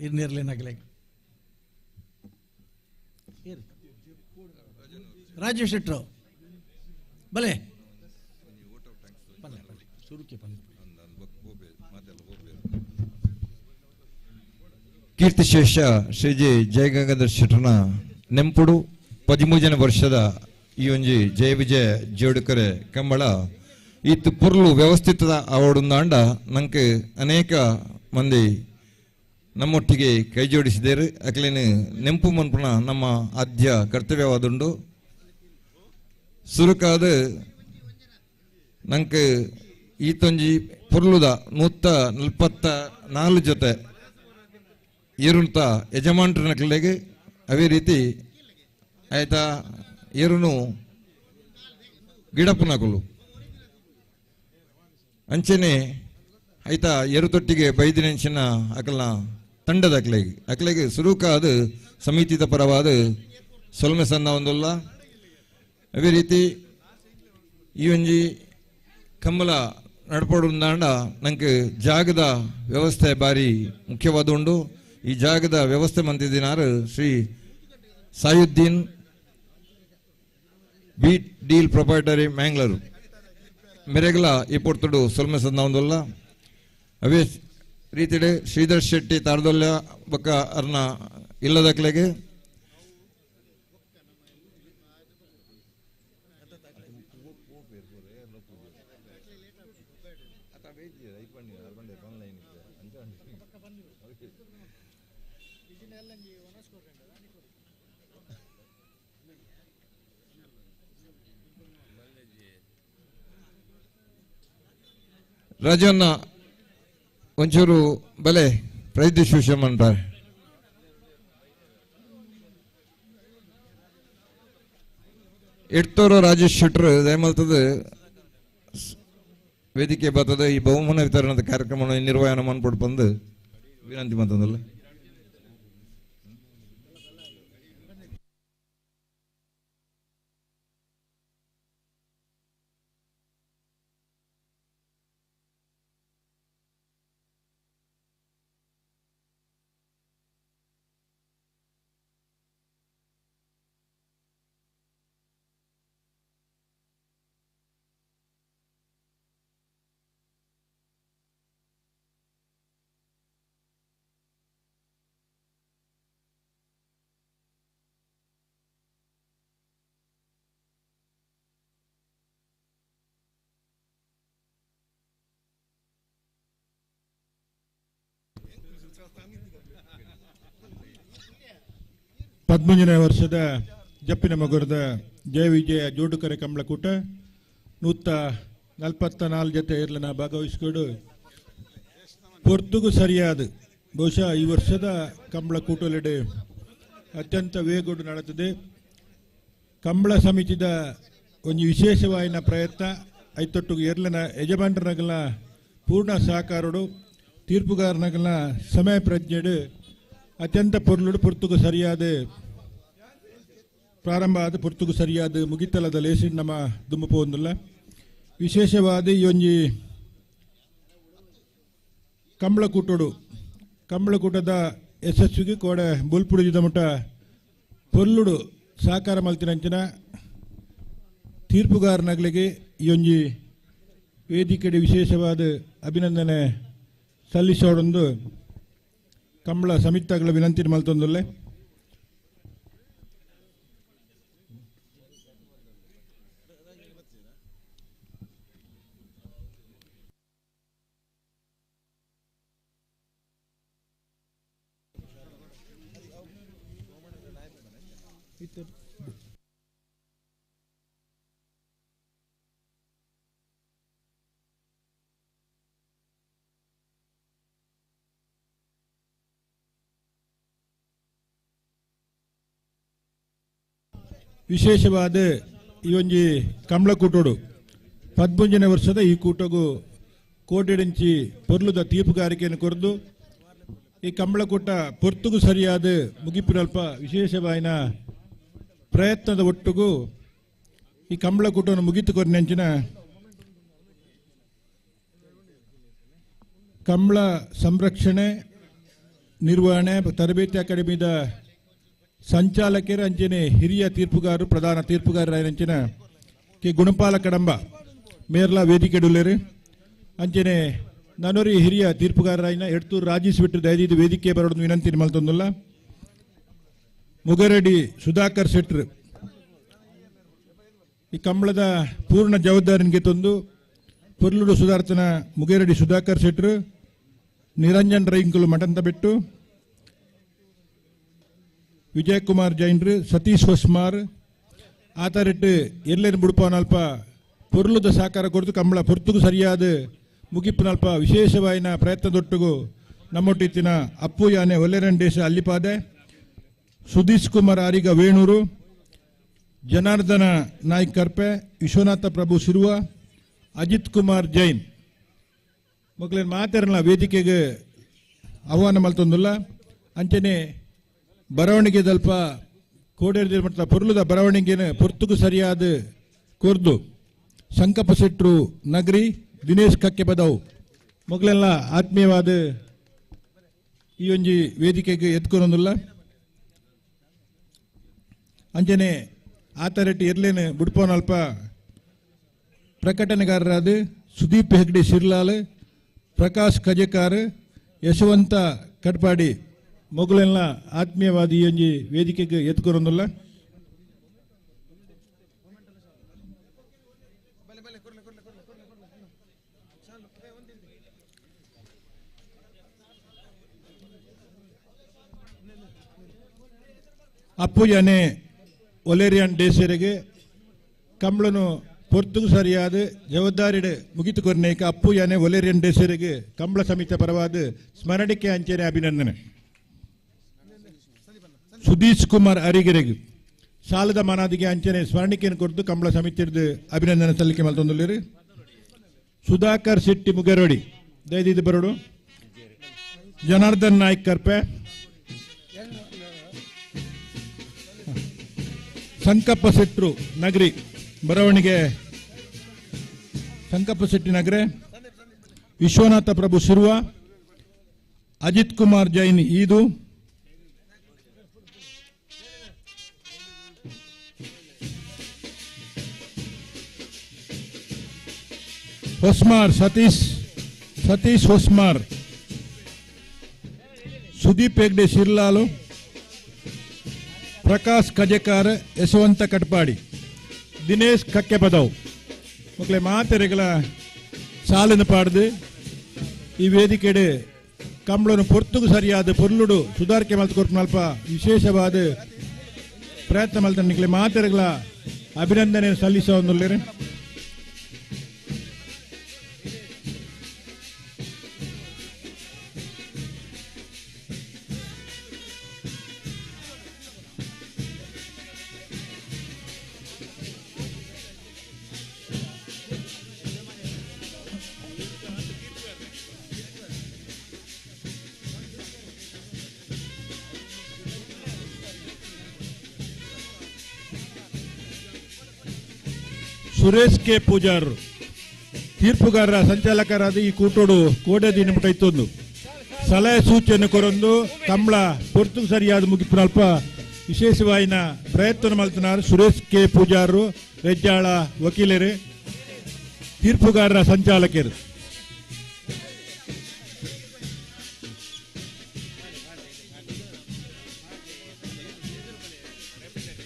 ಇರ್ನೇರ್ಲೇನಾಗಲೇ. ರಾಜೀವ್ ಶೆಟ್ಟರು ಬಲೆ ಕೀರ್ತಿಶೇಷ ಶ್ರೀ ಜಿ ಜಯಗಂಗಾಧರ್ ಶೆಟ್ಟರ್ನ ನೆಂಪುಡು 13 ವರ್ಷದ ಈ ಒಂಜಿ ಜಯ ವಿಜಯ ಜೋಡುಕರೆ ಕಂಬಳ ಇತ್ತು ಪೊರ್ಲು ವ್ಯವಸ್ಥಿತ ಅವಡುಂದಾಂಡ ನಂಗೆ ಅನೇಕ ಮಂದಿ ನಮ್ಮೊಟ್ಟಿಗೆ ಕೈ ಜೋಡಿಸಿದ್ದೇರು. ಅಕ್ಲೇನು ನೆಂಪು ಮನ್ಪುನ ನಮ್ಮ ಆದ್ಯ ಕರ್ತವ್ಯವಾದುಂಡು. ಸುರುಕಾದ ನಂಗೆ ಈತೊಂಜಿ ಪೊರ್ಲುದ 144 ಜೊತೆ ಏರುಂತ ಯಜಮಾನ್ರ ನಕಲೆಗೆ ಅದೇ ರೀತಿ ಆಯ್ತಾ ಏರುನು ಗಿಡಪ್ಪನಕಲು ಅಂಚೆನೆ ಆಯ್ತಾ ಏರುತೊಟ್ಟಿಗೆ ಬೈದಿನೆಂಚಿನ ಅಕಲ್ನ ತಂಡದ ಅಕ್ಲೆಗೆ ಅಕ್ಲೆಗೆ ಸುರುಕಾದ ಸಮಿತಿದ ಪರವಾದ ಸೊಲ್ಮೆ ಸಣ್ಣ ಒಂದಲ್ಲ. ಅದೇ ರೀತಿ ಈ ಒಂಜಿ ಕಂಬಳ ನಡ್ಪಡುಂದಾಂಡ ನಂಗೆ ಜಾಗದ ವ್ಯವಸ್ಥೆ ಭಾರಿ ಮುಖ್ಯವಾದ ಉಂಡು. ಈ ಜಾಗದ ವ್ಯವಸ್ಥೆ ಮಂತಿದಿನಾರು Shri Sayuddin B deal proprietary Mangalore ಮೆರೆಗಲ ಈ ಪೊರ್ತುಡು ಸೊಲ್ಮೆ ಸಣ್ಣ ಒಂದಲ್ಲ. ಅವೇ ರೀತಿಡೆ ಶ್ರೀಧರ್ ಶೆಟ್ಟಿ ತಾರದೊಲ್ಯ ಬೊಕ್ಕ ಅರ್ನ ಇಲ್ಲದಕ್ಲೆಗೆ ರಾಜಣ್ಣ ಒಂಚೂರು ಬಲೆ ಪ್ರೈಸ್ ವಿಷಯ ಅಂತಾರೆ. ಎಡ್ತೋರು ರಾಜೇಶ್ ಶೆಟ್ಟರು ದಯಮಲ್ತದ ವೇದಿಕೆ ಬರ್ತದೆ ಈ ಬಹುಮಾನ ವಿತರಣದ ಕಾರ್ಯಕ್ರಮವನ್ನು ನಿರ್ವಹಣೆ ಮನ್ಪೊಡು ಬಂದು ವಿನಂತಿ ಮಂತಂದಲ್ಲ. ಪದ್ಮಂಜನೇ ವರ್ಷದ ಜಪ್ಪಿನ ಮಗುರದ ಜಯ ವಿಜಯ ಜೋಡುಕರೆ ಕಂಬಳಕೂಟ 144 ಜೊತೆ ಇರ್ಲನ ಭಾಗವಹಿಸಿಕೊಂಡು ಪೊರ್ತುಗು ಸರಿಯಾದ ಬಹುಶಃ ಈ ವರ್ಷದ ಕಂಬಳಕೂಟಲೆಡೆ ಅತ್ಯಂತ ವೇಗೋಡು ನಡೆದಿದೆ. ಕಂಬಳ ಸಮಿತಿದ ಒಂದು ವಿಶೇಷವಾಯಿನ ಪ್ರಯತ್ನ ಐತೊಟ್ಟಿಗೆ ಎರ್ಲನ ಯಜಮಾನರನಗಲ ಪೂರ್ಣ ಸಹಕಾರಡು ತೀರ್ಪುಗಾರನಗಲ ಸಮಯ ಪ್ರಜ್ಞೆಡು ಅತ್ಯಂತ ಪೊರ್ಲುಡು ಪೊರ್ತುಗು ಸರಿಯಾದ ಪ್ರಾರಂಭ ಆದ ಪೊರ್ತುಗು ಸರಿಯಾದ ಮುಗಿತಲದ ಲೇಸಿ ನಮ್ಮ ದುಂಬು ಪೋಂದುಲ್ಲ. ವಿಶೇಷವಾದ ಈ ಒಂಜಿ ಕಂಬಳಕೂಟೋಡು ಕಂಬಳಕೂಟದ ಯಶಸ್ವಿಗೆ ಕೋಡೆ ಬೊಲ್ಪುಡುಜಿದ ಮುಟ್ಟ ಪೊರ್ಲುಡು ಸಹಕಾರ ಮಲ್ತಿನಂಚಿನ ತೀರ್ಪುಗಾರನಗಳಿಗೆ ಈ ಒಂಜಿ ವೇದಿಕೆಡೆ ವಿಶೇಷವಾದ ಅಭಿನಂದನೆ ಸಲ್ಲಿಸೋಡೊಂದು ಕಂಬಳ ಸಮಿತಿಗಳ ವಿನಂತಿ ಮಲ್ತೊಂದುಲ್ಲೆ. ವಿಶೇಷವಾದ ಈ ಒಂಜಿ ಕಂಬಳಕೂಟೋಡು 13ನೇ ವರ್ಷದ ಈ ಕೂಟಗೂ ಕೋಟೆಡಂಚಿ ಪೊರ್ಲುದ ತೀರ್ಪುಗಾರಿಕೆಯನ್ನು ಕೊರದು ಈ ಕಂಬಳಕೂಟ ಪೊರ್ತುಗು ಸರಿಯಾದ ಮುಗಿಪಿನಲ್ಪ ವಿಶೇಷವಾಯಿನ ಪ್ರಯತ್ನದ ಒಟ್ಟುಗೂ ಈ ಕಂಬಳಕೂಟವನ್ನು ಮುಗಿತು ಕೊರಿನಂಚಿನ ಕಂಬಳ ಸಂರಕ್ಷಣೆ ನಿರ್ವಹಣೆ ತರಬೇತಿ ಅಕಾಡೆಮಿದ ಸಂಚಾಲಕರ ಅಂಚನೆ ಹಿರಿಯ ತೀರ್ಪುಗಾರರು ಪ್ರಧಾನ ತೀರ್ಪುಗಾರರಾಯನಂಚಿನ ಕೆ ಗುಣಪಾಲ ಕಡಂಬ ಮೇರ್ಲಾ ವೇದಿಕೆ ಅಂಚನೆ ನಾನೊರಿ ಹಿರಿಯ ತೀರ್ಪುಗಾರರಾಯಿನ ಎಡ್ತೂರು ರಾಜೇಶ್ ಬಿಟ್ಟು ದಯದೀದು ವೇದಿಕೆ ಬರೋದು ವಿನಂತಿ ಮಲ್ತೊಂದುಲ್ಲ. ಮುಗರಡಿ ಸುಧಾಕರ್ ಶೆಟ್ರು ಈ ಕಂಬಳದ ಪೂರ್ಣ ಜವಾಬ್ದಾರಿನಿಗೆ ತಂದು ಪೊರ್ಲುಡು ಸುಧಾರ್ತನ ಮುಗೇರಡಿ ಸುಧಾಕರ್ ಶೆಟ್ರು, ನಿರಂಜನ್ ರೈಂಕುಲು ಮಠಂತ ಬಿಟ್ಟು, ವಿಜಯಕುಮಾರ್ ಜೈನ್ರು, ಸತೀಶ್ ಹೊಸ್ಮಾರ್ ಆತರಿಟ್ಟು ಎಲ್ಲೇನು ಬುಡುಪನಲ್ಪ ಪೊರ್ಲುದ ಸಹಕಾರ ಕೊರತು ಕಂಬಳ ಪೊರ್ತುಗು ಸರಿಯಾದ ಮುಗಿಪಿನಲ್ಪ ವಿಶೇಷವಾಯಿನ ಪ್ರಯತ್ನದೊಟ್ಟುಗು ನಮ್ಮೊಟ್ಟಿತ್ತಿನ ಅಪ್ಪು ಯಾನೆ ಒಲ್ಲೆರಂಡೇಶ ಅಲ್ಲಿಪಾದೆ, ಸುಧೀಶ್ ಕುಮಾರ್ ಆರಿಗ ವೇಣೂರು, ಜನಾರ್ದನ ನಾಯ್ಕ ಕರ್ಪೆ, ವಿಶ್ವನಾಥ ಪ್ರಭು ಸಿರುವ, ಅಜಿತ್ ಕುಮಾರ್ ಜೈನ್ ಮಕ್ಕಳೇನು ಮಾತಾರಲ್ಲ ವೇದಿಕೆಗೆ ಆಹ್ವಾನ ಮಲ್ತೊಂದುಲ್ಲ. ಅಂಚನೆ ಬರವಣಿಗೆ ದಲ್ಪ ಕೋಡೇರಿ ಮಟ್ಟ ಪೊರ್ಲುದ ಬರವಣಿಗೆನ ಪೊರ್ತುಗು ಸರಿಯಾದ ಕೊರ್ದು ಸಂಕಪ್ಪ ಶೆಟ್ರು ನಗರಿ, ದಿನೇಶ್ ಕಕ್ಕೆ ಬದವು ಮಗಳೆಲ್ಲ ಆತ್ಮೀಯವಾದ ಈ ಒಂಜಿ ವೇದಿಕೆಗೆ ಎತ್ಕೊನೊಂದುಲ್ಲ. ಅಂಚನೆ ಆತರೆಟ್ಟಿ ಎರ್ಲೇನು ಬುಡ್ಪೋನಲ್ಪ ಪ್ರಕಟಣೆಗಾರರಾದ ಸುದೀಪ್ ಹೆಗ್ಡೆ ಶಿರ್ಲಾಲ್, ಪ್ರಕಾಶ್ ಕಜೆಕಾರ್, ಯಶವಂತ ಕಟ್ಪಾಡಿ ಮೊಗಲೆಲ್ಲ ಆತ್ಮೀಯವಾದ ಈ ಒಂಜಿ ವೇದಿಕೆಗೆ ಎತ್ಕೊರೊಂದುಲ್ಲ. ಅಪ್ಪು ಯಾನೆ ಒಲೇರಿಯನ್ ಡೇಸರಿಗೆ ಕಂಬಳನು ಪೊರ್ತುಗು ಸರಿಯಾದ ಜವಾಬ್ದಾರಿಡು ಮುಗಿತು ಕೊರ್ನೇಕ ಅಪ್ಪು ಯಾನೆ ಒಲೇರಿಯನ್ ಡೇಸರಿಗೆ ಕಂಬಳ ಸಮಿತಿ ಪರವಾದ ಸ್ಮರಣಿಕೆ ಅಂಚನೆ ಅಭಿನಂದನೆ. ಸುಧೀಶ್ ಕುಮಾರ್ ಅರಿಗೆರೆಗೆ ಸಾಲದ ಮನಾದಿಗೆ ಅಂಚನೆ ಸ್ಮರಣಿಕೆಯನ್ನು ಕೊಡ್ತು ಕಂಬಳ ಸಮಿತಿಯದು ಅಭಿನಂದನೆ ಸಲ್ಲಿಕೆ ಮಲ್ತೊಂದುಲ್ಲೇರು. ಸುಧಾಕರ್ ಶೆಟ್ಟಿ ಮುಗರೋಡಿ ದಯದಿದ್ದು ಬರೋಡು, ಜನಾರ್ದನ್ ನಾಯ್ಕ್ ಕರ್ಪೆ, ಸಂಕಪ್ಪ ಶೆಟ್ರು ನಗರಿ ಬರವಣಿಗೆ ಸಂಕಪ್ಪ ಶೆಟ್ಟಿ ನಗರೆ, ವಿಶ್ವನಾಥ ಪ್ರಭು ಶಿರುವ, ಅಜಿತ್ ಕುಮಾರ್ ಜೈನ್ ಈದು, ಹೊಸ್ಮಾರ್ ಸತೀಶ್, ಸತೀಶ್ ಹೊಸ್ಮಾರ್, ಸುದೀಪ್ ಹೆಗ್ಡೆ ಶಿರ್ಲಾಲು, ಪ್ರಕಾಶ್ ಕಜೆಕಾರ, ಯಶವಂತ ಕಟ್ಪಾಡಿ, ದಿನೇಶ್ ಕಕ್ಕೆಪದವ್ ಮಕ್ಕಳೇ ಮಾತೆರೆಗಳ ಸಾಲನ್ನು ಪಾಡ್ದು ಈ ವೇದಿಕೆಡೆ ಕಂಬಳನು ಪೊರ್ತುಗು ಸರಿಯಾದ ಪೊರ್ಲುಡು ಸುಧಾರಿಕೆ ಮಲ್ತು ಕೊರ್ಪುನಲ್ಪ ವಿಶೇಷವಾದ ಪ್ರಯತ್ನ ಮಲ್ತ ನಿಕ್ಲೆ ಮಾತೆರೆಗಳ ಅಭಿನಂದನೆ ಸಲ್ಲಿಸೋಂದುಲ್ಲೇರು. ಸುರೇಶ್ ಕೆ ಪೂಜಾರ್ ತೀರ್ಪುಗಾರರ ಸಂಚಾಲಕರಾದ ಈ ಕೂಟೋಡು ಕೋಡೆ ದಿನ ಮುಟ ಇತ್ತೊಂದು ಸಲಹೆ ಸೂಚನೆ ಕೊರೊಂದು ಕಂಬಳ ಪೊರ್ತು ಸರಿಯಾದ ಮುಗಿಪುನಲ್ಪ ವಿಶೇಷವಾಯಿನ ಪ್ರಯತ್ನ ಮಲ್ತನಾರು ಸುರೇಶ್ ಕೆ ಪೂಜಾರು ರೆಜ್ಜಾಳ ವಕೀಲರು ತೀರ್ಪುಗಾರರ ಸಂಚಾಲಕರು.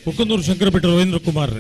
ಕುಕ್ಕನೂರು ಶಂಕರಪೇಟೆ ರವೀಂದ್ರ ಕುಮಾರ್.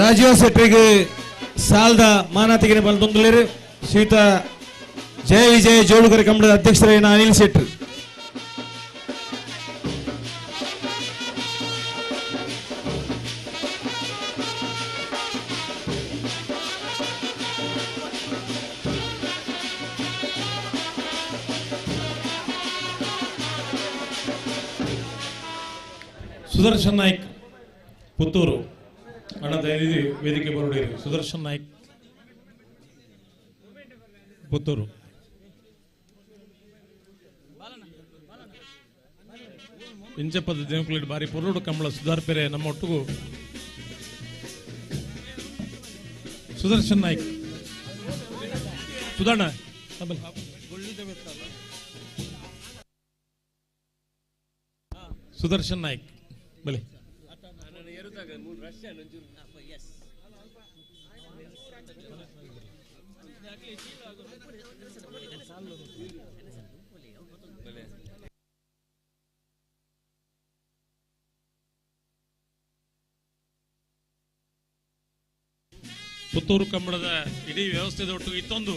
ರಾಜೀವ್ ಶೆಟ್ಟಿಗೆ ಸಾಲದ ಮಾನಾತಿಗೆ ಬಂದೊಂದುಲೇರು ಶ್ರೀತ ಜಯ ವಿಜಯ ಜೋಡುಗರ ಕಂಬಳದ ಅಧ್ಯಕ್ಷರಾದ ಅನಿಲ್ ಶೆಟ್ಟಿ. ಸುದರ್ಶನ್ ನಾಯ್ಕ್ ಪುತ್ತೂರು ಅಣ್ಣ ದಯವಿಟ್ಟು ವೇದಿಕೆ ಬರೋಡಿರಿ. ಸುದರ್ಶನ್ ನಾಯ್ಕ್ ಪುತ್ತೂರು. ಇಂಚಪ್ಪದ ದಿನಕುಲಿಡ್ ಬಾರಿ ಪೊರ್ಲುಡು ಕಂಬಳ ಸುಧಾರ್ ಪೆರೆ ನಮ್ಮ ಒಟ್ಟಿಗೂ ಸುದರ್ಶನ್ ನಾಯ್ಕ್ ಸುಧಾರಣ ಸುದರ್ಶನ್ ನಾಯ್ಕ್ ಬಲೆ. ಪುತ್ತೂರು ಕಂಬಳದ ಇಡೀ ವ್ಯವಸ್ಥೆದ ಒಟ್ಟು ಇತ್ತೊಂದು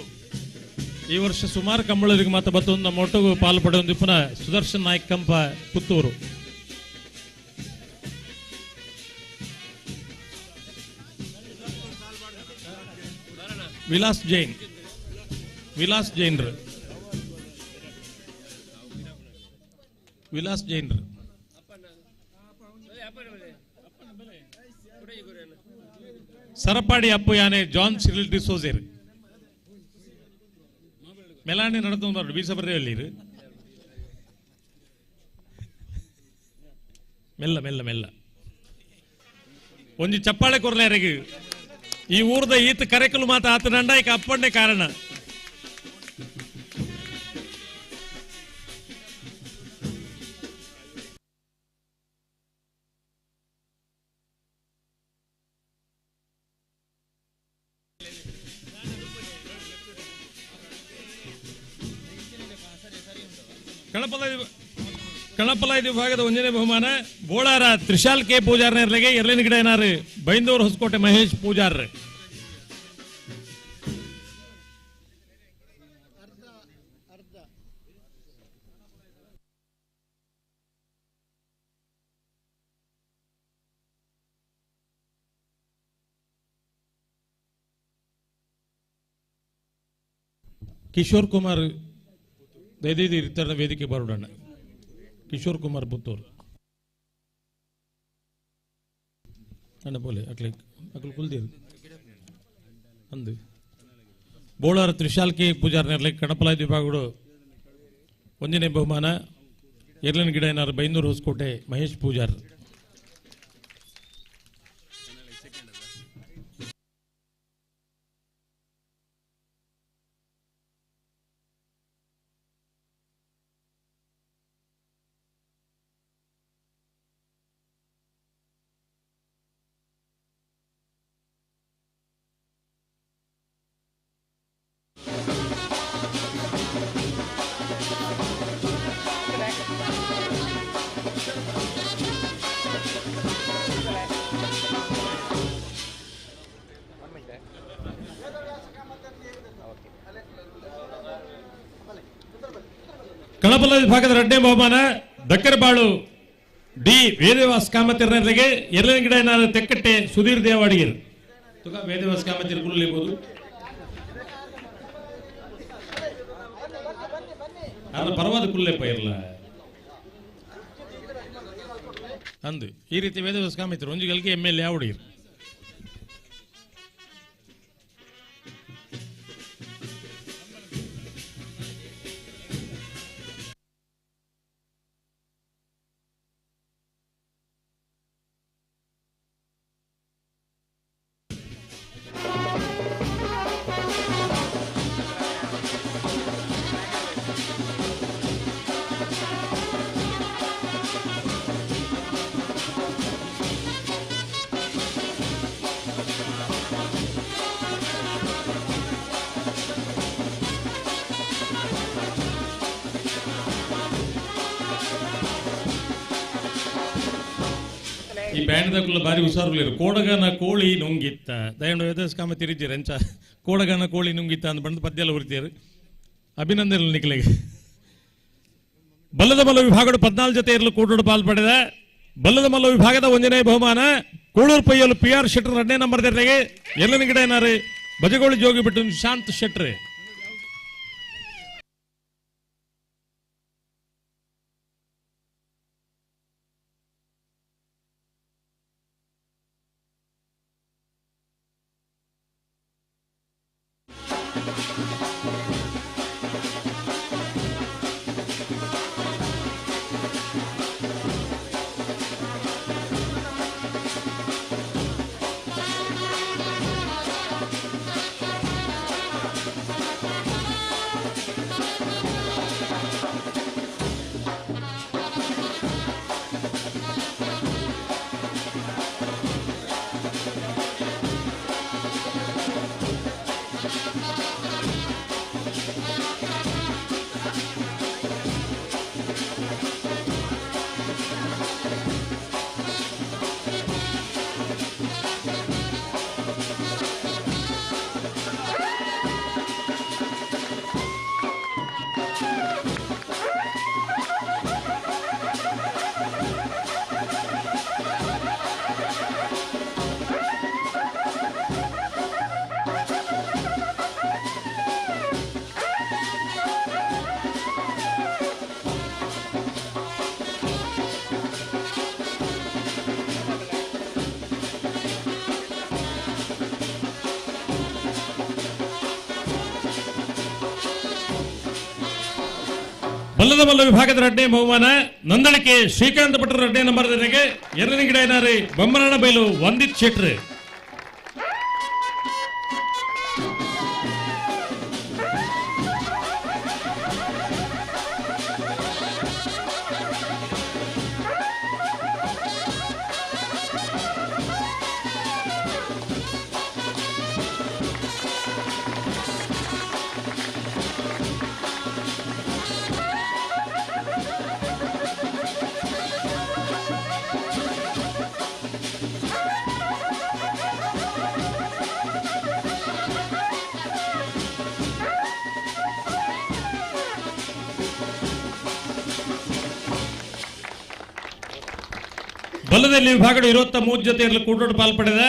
ಈ ವರ್ಷ ಸುಮಾರು ಕಂಬಳರಿಗೆ ಮಾತ್ರ ಬತ್ತೊಂದು ನಮ್ಮ ಒಟ್ಟಿಗೂ ಪಾಲು ಪಡೆಯೊಂದು ಪುನಃ ಸುದರ್ಶನ್ ನಾಯ್ಕ್ ಕಂಪ ಪುತ್ತೂರು. ವಿಲಾಸ್ ಜೈನ್, ವಿಲಾಸ್ ಜೈನ್ರು, ವಿಲಾಸ್ ಜೈನ್ರು. ಸರಪಾಡಿ ಅಪ್ಪು ಯಾನೆ ಜಾನ್ ಸಿರಿಲ್ ಡಿಸೋಜೇರ್ ಮೆಲಾಣಿ ನಡೆದು ಬೀಸಬರ್ರಿ ಮೆಲ್ಲ ಮೆಲ್ಲ ಮೆಲ್ಲ ಒಂಜಿ ಚಪ್ಪಾಳೆ ಕೊರ್ಲೇರಿಗೆ ಈ ಊರ್ದ ಈತ ಕರೆಕಲು ಮಾತ ಆತನಂಡ ಈಗ ಅಪ್ಪಣ್ಣೆ ಕಾರಣ. ಕಣಪಲ ವಿಭಾಗದ ಒಂದನೇ ಬಹುಮಾನ ಬೋಳಾರ ತ್ರಿಶಾಲ್ ಕೆ ಪೂಜಾರ್ನೇರ್ಲೆಗೆ ಎರಲಿನ ಗಿಡ ಏನಾರು ಬೈಂದೂರು ಹೊಸಕೋಟೆ ಮಹೇಶ್ ಪೂಜಾರ್. ಕಿಶೋರ್ ಕುಮಾರ್ ದಯದೀದಿ ಇರ್ತಾರೆ ವೇದಿಕೆ ಬರೋಣ. ಕಿಶೋರ್ ಕುಮಾರ್ ಪುತ್ತೂರು ಅಣ್ಣ ಬೋಲೆ ಅಕ್ಲೆ ಅಕ್ಲು ಕುಲ್ದೀರು ಅಂದು ಬೋಳಾರ ತ್ರಿಶಾಲ್ಕಿ ಪೂಜಾರ್ನೆರ್ಲೆ ಕಣಪಲಾಯ ವಿಭಾಗಗಳು ಒಂದನೇ ಬಹುಮಾನ ಎರ್ಲನ್ ಗಿಡ ಏನಾರು ಬೈಂದೂರು ಹೊಸಕೋಟೆ ಮಹೇಶ್ ಪೂಜಾರ್. ಕಳಪಲ ವಿಭಾಗದ ಎರಡನೇ ಬಹುಮಾನ ದಕ್ಕರಬಾಳು ಡಿ ವೇದವ್ಯಾಸ್ ಕಾಮತಿರ್ನರಿಗೆ ಎರಡನೇ ಗಿಡ ಏನಾದ್ರು ತೆಕ್ಕಟ್ಟೆ ಸುಧೀರ್ ದೇವಾಡಿಗರ್ ತುಗ ವೇದವ್ಯಾಸ್ ಕಾಮತಿರ್ ಕುಲ್ಲಬಹುದು. ಅದರ ಪರವಾದ ಕುಲ್ಲೆಪ್ಪ ಇರಲ್ಲ ಅಂದು ಈ ರೀತಿ ವೇದವ್ಯಾಸ್ ಕಾಮತಿರ್ ಒಂಜುಗಲ್ಗೆ ಎಮ್ ಎಲ್ ಎ ಆವಡಿಗರ್. ಈ ಬ್ಯಾಂಡ್ದಕ್ಕುಲ್ಲ ಬಾರಿ ಹುಷಾರುಗಳಿರು. ಕೋಡಗನ ಕೋಳಿ ನುಂಗಿತ್ತ ದಯಂಡ ವೇದಸ್ ಕಾಮ ತಿರುಜಿರ ಎಂಚ ಕೋಡಗನ ಕೋಳಿ ನುಂಗಿತ್ತ ಅಂತ ಬಂದು ಪದ್ಯ ಎಲ್ಲ ಉರಿತೀರು. ಅಭಿನಂದನೆ ನಿಖಲಿಗೆ. ಬಲ್ಲದ ಮಲ್ಲ ವಿಭಾಗದ 14 ಜೊತೆ ಇರಲು ಕೂಟೋಡು ಪಾಲ್ ಪಡೆದ ಬಲ್ಲದ ಮಲ್ಲ ವಿಭಾಗದ ಒಂದನೇ ಬಹುಮಾನ ಕೂಳೂರು ಪೈಯಲು ಪಿ ಆರ್ ಶೆಟ್ಟರ್ ಎರಡನೇ ನಂಬರ್ ತೆರೆಗೆ ಎಲ್ಲನ ಗಿಡ ಏನಾರು ಬಜಗೋಳಿ ಜೋಗಿ ಬಿಟ್ಟು ಶಾಂತ್ ಶೆಟ್ರೆ. ಬಲ್ಲದ ಮಲ್ಲ ವಿಭಾಗದ ಎರಡನೇ ಬಹುಮಾನ ನಂದಳಿಕೆ ಶ್ರೀಕಾಂತ ಭಟ್ರ ಎರಡನೇ ನಂಬರ್ ಎರಡನೇ ಗಿಡ ಏನಾರಿ ಬೊಮ್ಮನಣ್ಣ ಬೈಲು ವಂದಿತ್ ಶೆಟ್ರು. ಬಲ್ಲದಲ್ಲಿ ವಿಭಾಗದ 23 ಜೊತೆಯಲ್ಲಿ ಕೂಟೋಡು ಪಾಲ್ಪಡೆದ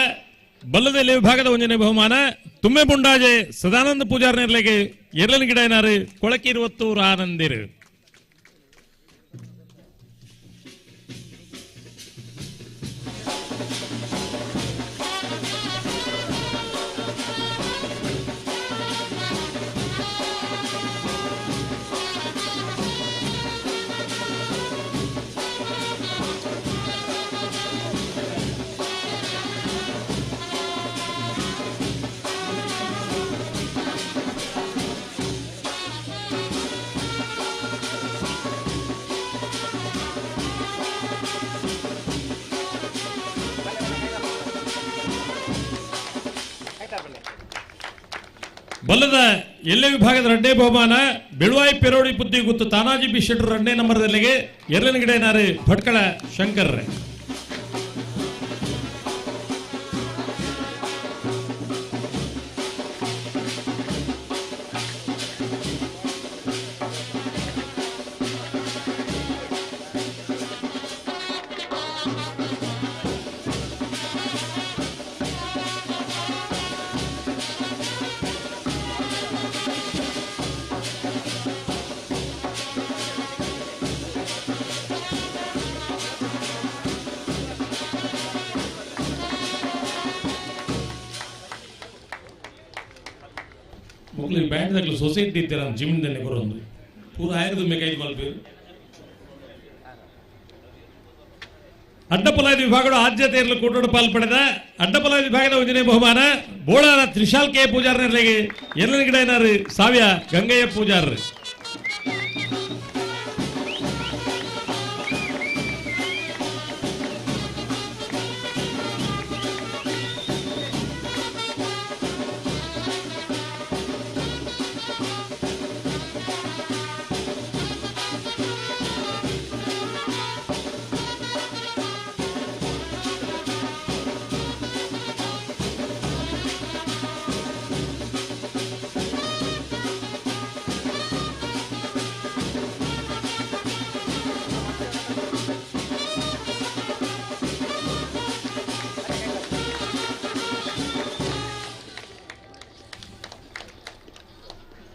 ಬಲ್ಲದೆಲೆ ವಿಭಾಗದ ಒಂಜನೇ ಬಹುಮಾನ ತುಮ್ಮೆ ಬುಂಡಾಜೆ ಸದಾನಂದ ಪೂಜಾರ್ ನೆರ್ಲೆಗೆ ಎರಲನ ಗಿಡನಾರು ಕೊಳಕಿರುವತ್ತೂರು ಆನಂದಿರು. ಬಲ್ಲದ ಎಲ್ಲೆ ವಿಭಾಗದ ರಡ್ಡೇ ಬಹುಮಾನ ಬೆಳುವಾಯಿ ಪೆರೋಡಿ ಬುದ್ಧಿ ಗುತ್ತು ತಾನಾಜಿ ಬಿ ಶೆಟ್ಟರು ರಡ್ಡೇ ನಂಬರ್ದಲ್ಲಿಗೆ ಎರಲನಗಿಡನಾರು ಭಟ್ಕಳ ಶಂಕರ್. ಮೊದಲು ಬ್ಯಾಂಡ್ದಾಗಲೂ ಸೊಸೈಟಿ ಇತ್ತೀರ ಜಿಮ್ನಲ್ಲಿ ಬರೋದು ಪೂರ ಆಯ್ರದು ಮೇಕೈದು ಮಲ್ಪೇರು. ಅಡ್ಡಪಲಾಯ ವಿಭಾಗಗಳು ಆದ್ಯತೆ ಇರಲು ಕೂಟೋಡು ಪಾಲ್ ಪಡೆದ ಅಡ್ಡಪಲಾಯ ವಿಭಾಗದ ಒಂದನೇ ಬಹುಮಾನ ಬೋಳಾರ ತ್ರಿಶಾಲ್ ಕೆ ಪೂಜಾರ್ನರ್ಲೆಗೆ ಎರಲನಗಿಡನಾರು ಸಾವ್ಯ ಗಂಗಯ್ಯ ಪೂಜಾರ್.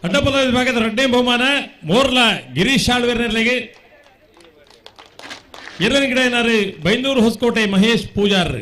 ಅಡ್ಡಪದ ವಿಭಾಗದ ಎರಡನೇ ಬಹುಮಾನ ಮೋರ್ಲಾ ಗಿರೀಶ್ ಆಳ್ವೇರ್ನರ್ಲೆಗೆ ಎರಡನೇ ಬೈಂದೂರು ಹೊಸಕೋಟೆ ಮಹೇಶ್ ಪೂಜಾರ್.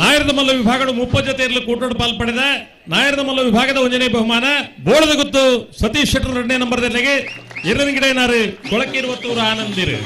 ನಾಯರದ ಮಲ್ಲ ವಿಭಾಗಗಳು 30 ಜೊತೆಯಲ್ಲಿ ಕೂಟೋಡು ಪಾಲ್ ಪಡೆದ ನಾಯರದ ಮಲ್ಲ ವಿಭಾಗದ ಒಂದನೇ ಬಹುಮಾನ ಬೋಳದ ಗುತ್ತು ಸತೀಶ್ ಶೆಟ್ಟರ್ ಎರಡನೇ ನಂಬರ್ದಲ್ಲಿಗೆ ಎರಡನೇ ಕೊಳಕಿರುವತ್ತೂರು ಆನಂದಿರು.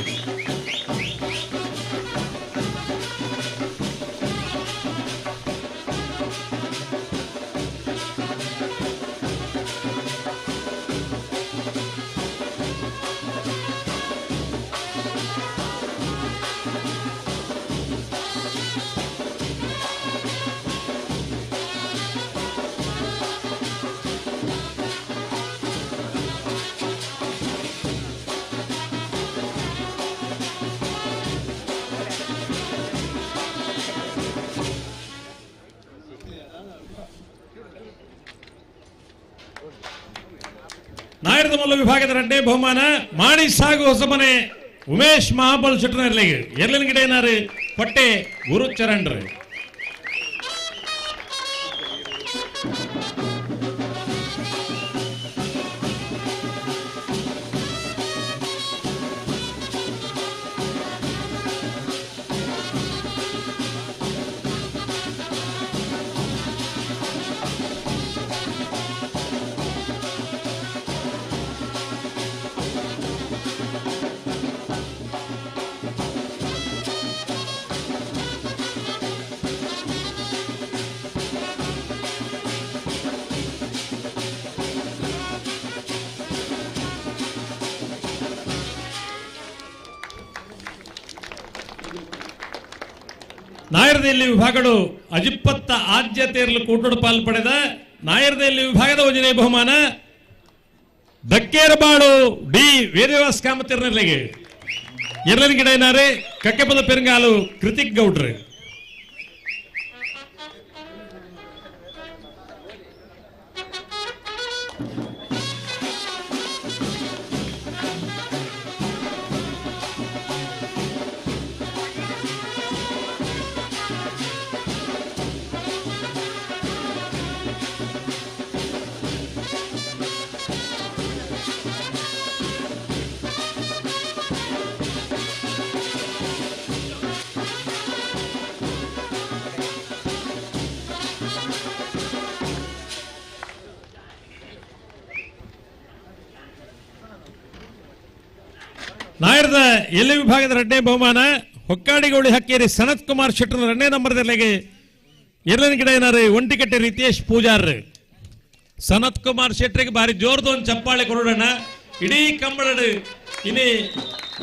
ನಾಯರದ ಮಲ್ಲ ವಿಭಾಗದ ಎರಡನೇ ಬಹುಮಾನ ಮಾಣಿ ಸಾಗು ಹೊಸಮನೆ ಉಮೇಶ್ ಮಹಾಬಲ್ ಶೆಟ್ಟರ್ನರ್ಲಿಗೆ ಎರಡನೇ ಪಟ್ಟೆ ಗುರುಚರಣ್ರಿ. ನಾಯರ್ದೆಲ್ಲಿ ವಿಭಾಗಡು ಅಜಿಪ್ಪತ್ತ ಆದ್ಯತೆಯರ್ಲು ಕೂಟೋಡು ಪಾಲ್ ಪಡೆದ ನಾಯರ್ದೆಲ್ಲಿ ವಿಭಾಗದ ಒಂಜನೇ ಬಹುಮಾನ ದಕ್ಕೇರಬಾಳು ಡಿ ವೇದವ್ಯಾಸ್ ಕಾಮತಿರ್ನಲ್ಲಿಗೆ ಎರಡನೇ ಗಿಡ ಏನಾರೆ ಕಕ್ಕೆಪದ ಪೆರಂಗಾಲು ಕೃತಿಕ್ ಗೌಡ್ರು. ನಾಯರದ ಎಲ್ಲಿ ವಿಭಾಗದ ಎರಡನೇ ಬಹುಮಾನ ಹೊಕ್ಕಾಡಿಗೌಡಿ ಹಕ್ಕೇರಿ ಸನತ್ ಕುಮಾರ್ ಶೆಟ್ಟರ್ ಎರಡನೇ ನಂಬರ್ದಲ್ಲಿಗೆ ಎರಡನೇ ಗಿಡ ಏನಾರು ಒಂಟಿಕಟ್ಟೆ ರಿತೇಶ್ ಪೂಜಾರ್. ಸನತ್ ಕುಮಾರ್ ಶೆಟ್ಟರಿಗೆ ಬಾರಿ ಜೋರ್ದು ಒಂದು ಚಪ್ಪಾಳೆ ಕೊಡೋಣ. ಇಡೀ ಕಂಬಳಡು ಇನಿ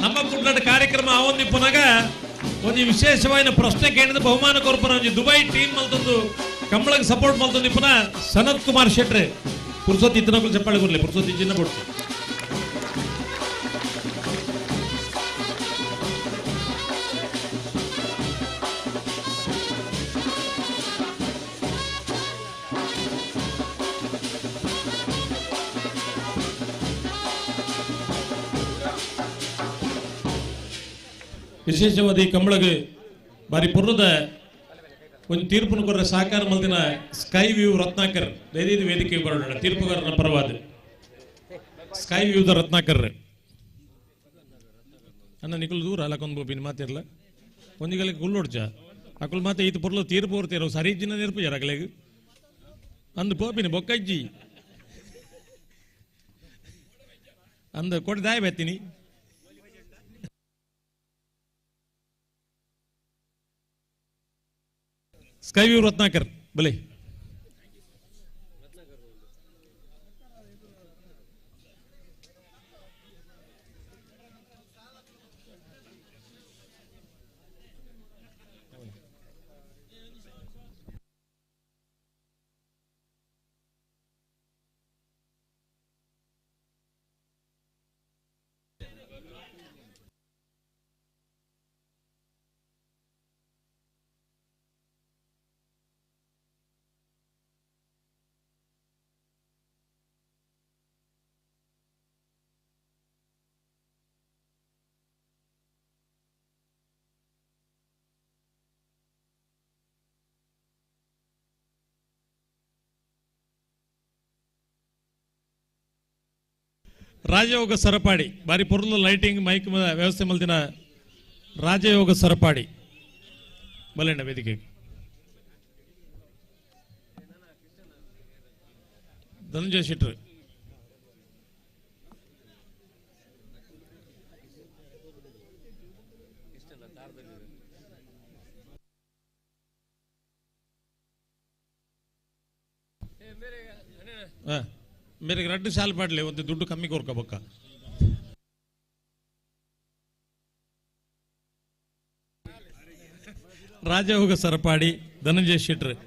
ನಮ್ಮ ಕುಡ್ಲಡ ಕಾರ್ಯಕ್ರಮ ಆವೊಂದು ಪುನಗ ಒಂದು ವಿಶೇಷವಾದ ಪ್ರಶ್ನೆ ಕೇಳಿದ ಬಹುಮಾನ ಕೊರ್ಪನ ಒಂಜಿ ದುಬೈ ಟೀಮ್ ಮಲ್ತೊಂದು ಕಂಬಳಗೆ ಸಪೋರ್ಟ್ ಮಲ್ತೊಂದು ಪುನಃ ಸನತ್ ಕುಮಾರ್ ಶೆಟ್ರೆ ಪುರ್ಸೊತ್ತಿ ಇತ್ತನಕುಲು ಚಪ್ಪಾಳೆ ಕೊಡ್ಲಿ ಪುರ್ಸೊತ್ತಿ ಚಿನ್ನ ಕೊಡ್ತು. ವಿಶೇಷವಾದ ಈ ಕಂಬಳಗೆ ಬಾರಿ ಪುರ್ರದ ಒಂದು ತೀರ್ಪುನ ಕೊರ್ರ ಸಹಕಾರ ಮಲ್ದಿನ ಸ್ಕೈ ವ್ಯೂ ರತ್ನಾಕರ್ ದಯದೀದು ವೇದಿಕೆ ಬರೋಣ ತೀರ್ಪುಗಾರನ ಪರವಾದ ಸ್ಕೈ ವ್ಯೂದ ರತ್ನಾಕರ್ ಅಣ್ಣ ನಿಕುಲ್ ದೂರ ಅಲ್ಲಕೊಂದು ಬೋಪಿನ ಮಾತಿರ್ಲ ಒಂದಿಗಲಿಗೆ ಗುಲ್ಲೊಡ್ಚ ಅಕುಲ್ ಮಾತೆ ಈತ ಪೊರ್ಲು ತೀರ್ಪು ಹೊರ್ತೀರ ಸರಿ ಜಿನ್ನ ನೇರ್ಪು ಜರಗಲೆಗ್ ಅಂದು ಪೋಪಿನ ಬೊಕ್ಕಜ್ಜಿ ಅಂದ ಕೊಟ್ಟು ದಾಯ ಬೆತ್ತೀನಿ. ಸ್ಕೈ ವ್ಯೂ ರತ್ನಾಕರ್ ಬಲೆ ರಾಜಯೋಗ ಸರಪಾಡಿ ಬಾರಿ ಪೊರ್ಲು ಲೈಟಿಂಗ್ ಮೈಕ್ ವ್ಯವಸ್ಥೆ ಮಲ್ದಿನ ರಾಜಯೋಗ ಸರಪಾಡಿ ಬಲೆಣ್ಣ ವೇದಿಕೆ ಧನಂಜಯ ಶೆಟ್ಟರ್. ಮೇರೆಗೆ ರಡ್ಡು ಶಾಲ್ ಪಾಡ್ಲೆ ಒಂದು ದುಡ್ಡು ಕಮ್ಮಿ ಕೊರ್ಕೋಬೇಕ. ರಾಜಯೋಗ ಸರಪಾಡಿ ಧನಂಜಯ ಶೆಟ್ಟರ್.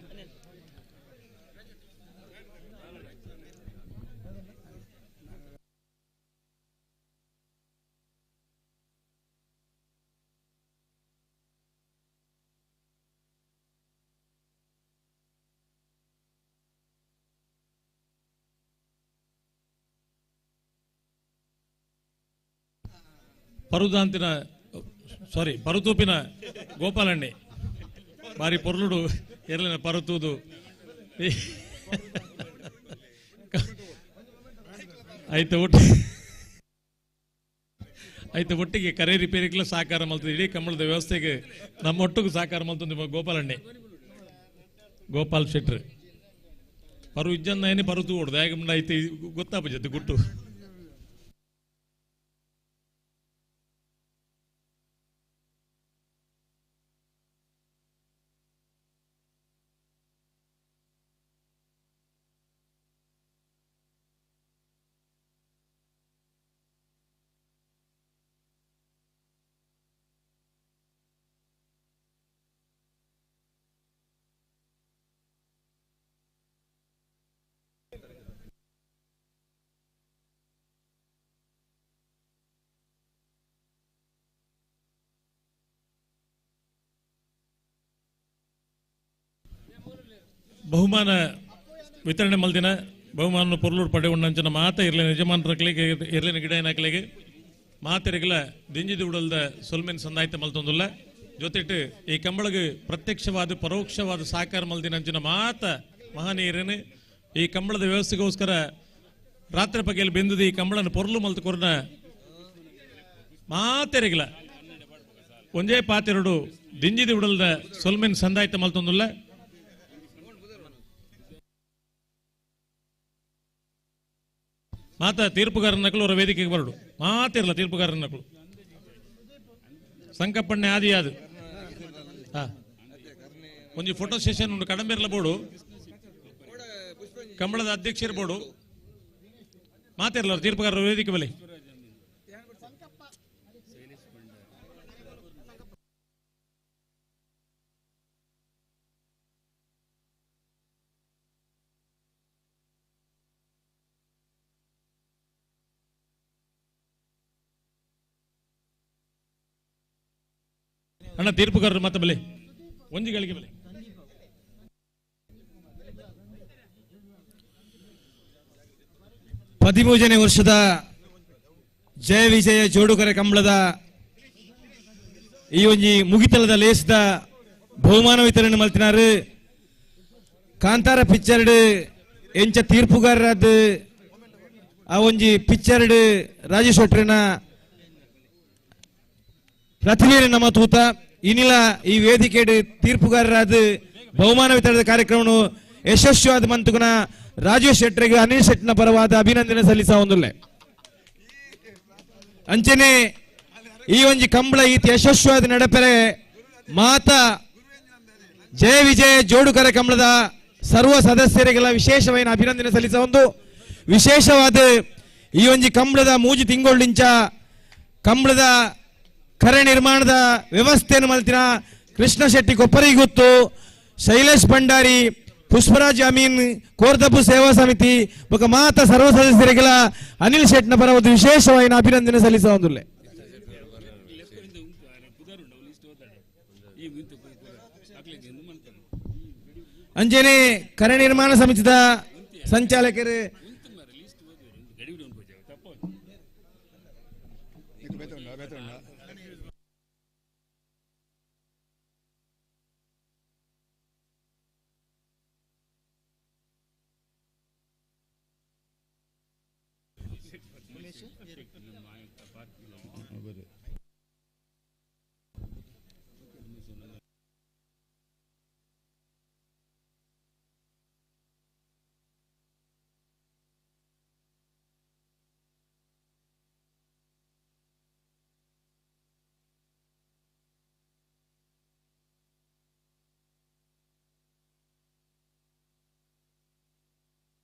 ಪರುದಾಂತಿನ ಸಾರಿ ಪರುತೂಪಿನ ಗೋಪಾಲಣ್ಣೆ ಬಾರಿ ಪೊರ್ಲುಡು ಎರಲಿನ ಪರುತೂದು ಆಯ್ತು ಒಟ್ಟು ಆಯ್ತು ಒಟ್ಟಿಗೆ ಕರೆ ರಿಪೇರಿಗ್ಲ ಸಹಕಾರ ಮಲ್ತದೆ ಇಡೀ ಕಂಬಳದ ವ್ಯವಸ್ಥೆಗೆ ನಮ್ಮ ಒಟ್ಟಿಗೂ ಸಹಕಾರ ಮಲ್ತದೆ ಗೋಪಾಲಣ್ಣೆ ಗೋಪಾಲ್ ಶೆಟ್ರ್. ಪರು ಇಜ್ಜನ್ನ ಏನೇ ಪರುತು ಓಡ್ದು ಹೇಗೆ ಐತೆ ಗೊತ್ತಾಪಜದ್ದು ಗುಟ್ಟು. ಬಹುಮಾನ ವಿತರಣೆ ಮಲ್ದಿನ ಬಹುಮಾನ ಪೊರ್ಲೂರು ಪಡೆಯುಂಡಂಚಿನ ಮಾತ ಇರ್ಲಿನ ಯಜಮಾನರಕ್ಲೆಗ್ ಇರ್ಲಿನ ಗಿಡಯನಕ್ಲೆಗ್ ಮಾತೆರಿಗಲ ದಿಂಜಿದಿ ಉಡಲ್ದ ಸೊಲ್ಮೆನ್ ಸಂದಾಯ್ತ ಮಲ್ತೊಂದುಲ್ಲ. ಜೊತೆಟ್ ಈ ಕಂಬಳಗ್ ಪ್ರತ್ಯಕ್ಷವಾದ ಪರೋಕ್ಷವಾದ ಸಾಕಾರ ಮಲ್ದಿನಂಚಿನ ಮಾತ ಮಹನೀಯರನ್ನು ಈ ಕಂಬಳದ ವ್ಯವಸ್ಥೆಗೋಸ್ಕರ ರಾತ್ರಿ ಪಗೆಯಲ್ಲಿ ಬೆಂದದ ಈ ಕಂಬಳನ ಪೊರ್ಲು ಮಲ್ತು ಕೊರ್ನ ಮಾತೆರಿಗಲ ಒಂಜೇ ಪಾತೆರಡು ದಿಂಜಿದಿ ಉಡಲ್ದ ಸೊಲ್ಮೆನ್ ಸಂದಾಯ್ತ ಮಲ್ತೊಂದುಲ್ಲ. ಮಾತ ತೀರ್ಪುಗಾರನ ನಕಲು ಅವರ ವೇದಿಕೆಗೆ ಬರಡು ಮಾತಿರಲ್ಲ ತೀರ್ಪುಗಾರನ ನಕಲು ಸಂಕಪ್ಪಣ್ಣೆ ಆದಿ ಅದು ಒಂಜಿ ಫೋಟೋ ಸೆಷನ್ ಉಂಡು ಕಡಂಬೆರ್ಲ ಬೋಡು ಕಂಬಳದ ಅಧ್ಯಕ್ಷರು ಬೋಡು ಮಾತಿರಲ್ಲ ತೀರ್ಪುಗಾರರ ವೇದಿಕೆ ಬಲಿ. ಅಣ್ಣ ತೀರ್ಪುಗಾರರು ಮತ್ತೆ ಬಲೆ ಒಂಜಿಗಳಿಗೆ ಬಲೆ. 13ನೇ ವರ್ಷದ ಜಯ ವಿಜಯ ಜೋಡುಕರೆ ಕಂಬಳದ ಈ ಒಂಜಿ ಮುಗಿತಲದ ಲೇಸದ ಬಹುಮಾನ ವಿತರಣೆ ಮಲ್ತಿನಾರು ಕಾಂತಾರ ಪಿಕ್ಚರ್ಡ್ ಎಂಚ ತೀರ್ಪುಗಾರರಾದ ಆ ಒಂಜಿ ಪಿಕ್ಚರ್ಡ್ ರಾಜೇಶ್ ಶೆಟ್ಟರ್ನ ಪ್ರತಿಭೆಯನ್ನು ನಮ್ಮ ತೂತ ಇನಿಲ ಈ ವೇದಿಕೆ ತೀರ್ಪುಗಾರರಾದ ಬಹುಮಾನ ವಿತರಣೆ ಕಾರ್ಯಕ್ರಮವನ್ನು ಯಶಸ್ವಿಯಾದ ಮಂತುಗುಣ ರಾಜೇಶ್ ಶೆಟ್ಟರಿಗೆ ಅನಿಲ್ ಶೆಟ್ಟನ ಪರವಾದ ಅಭಿನಂದನೆ ಸಲ್ಲಿಸ ಒಂದುಲ್ಲೆ. ಅಂಚನೆ ಈ ಒಂಜಿ ಕಂಬಳ ಈತ ಯಶಸ್ವಿಯಾದ ನಡಪೆರೆ ಮಾತಾ ಜಯ ವಿಜಯ ಜೋಡುಕರೆ ಕಂಬಳದ ಸರ್ವ ಸದಸ್ಯರಿಗೆಲ್ಲ ವಿಶೇಷವಾದ ಅಭಿನಂದನೆ ಸಲ್ಲಿಸ ಒಂದು. ವಿಶೇಷವಾದ ಈ ಒಂಜಿ ಕಂಬಳದ ಮೂಜಿ ತಿಂಗೊಳ್ಳಿಂಚ ಕಂಬಳದ ಕರೆ ನಿರ್ಮಾಣದ ವ್ಯವಸ್ಥೆಯನ್ನು ಮಲ್ತಿನ ಕೃಷ್ಣ ಶೆಟ್ಟಿ ಕೊಪ್ಪರಿಗುತ್ತು, ಶೈಲೇಶ್ ಭಂಡಾರಿ, ಪುಷ್ಪರಾಜ್ ಅಮೀನ್, ಕೋರ್ದಬ್ಬು ಸೇವಾ ಸಮಿತಿ ಬೊಕ ಮಾತ ಸರ್ವ ಸದಸ್ಯರಿಗೆಲ್ಲ ಅನಿಲ್ ಶೆಟ್ನ ಪರ ಒಂದು ವಿಶೇಷವಾದ ಅಭಿನಂದನೆ ಸಲ್ಲಿಸ ಒಂದುಲ್ಲೆ. ಅಂಜನೆ ಕರೆ ನಿರ್ಮಾಣ ಸಮಿತಿದ ಸಂಚಾಲಕರು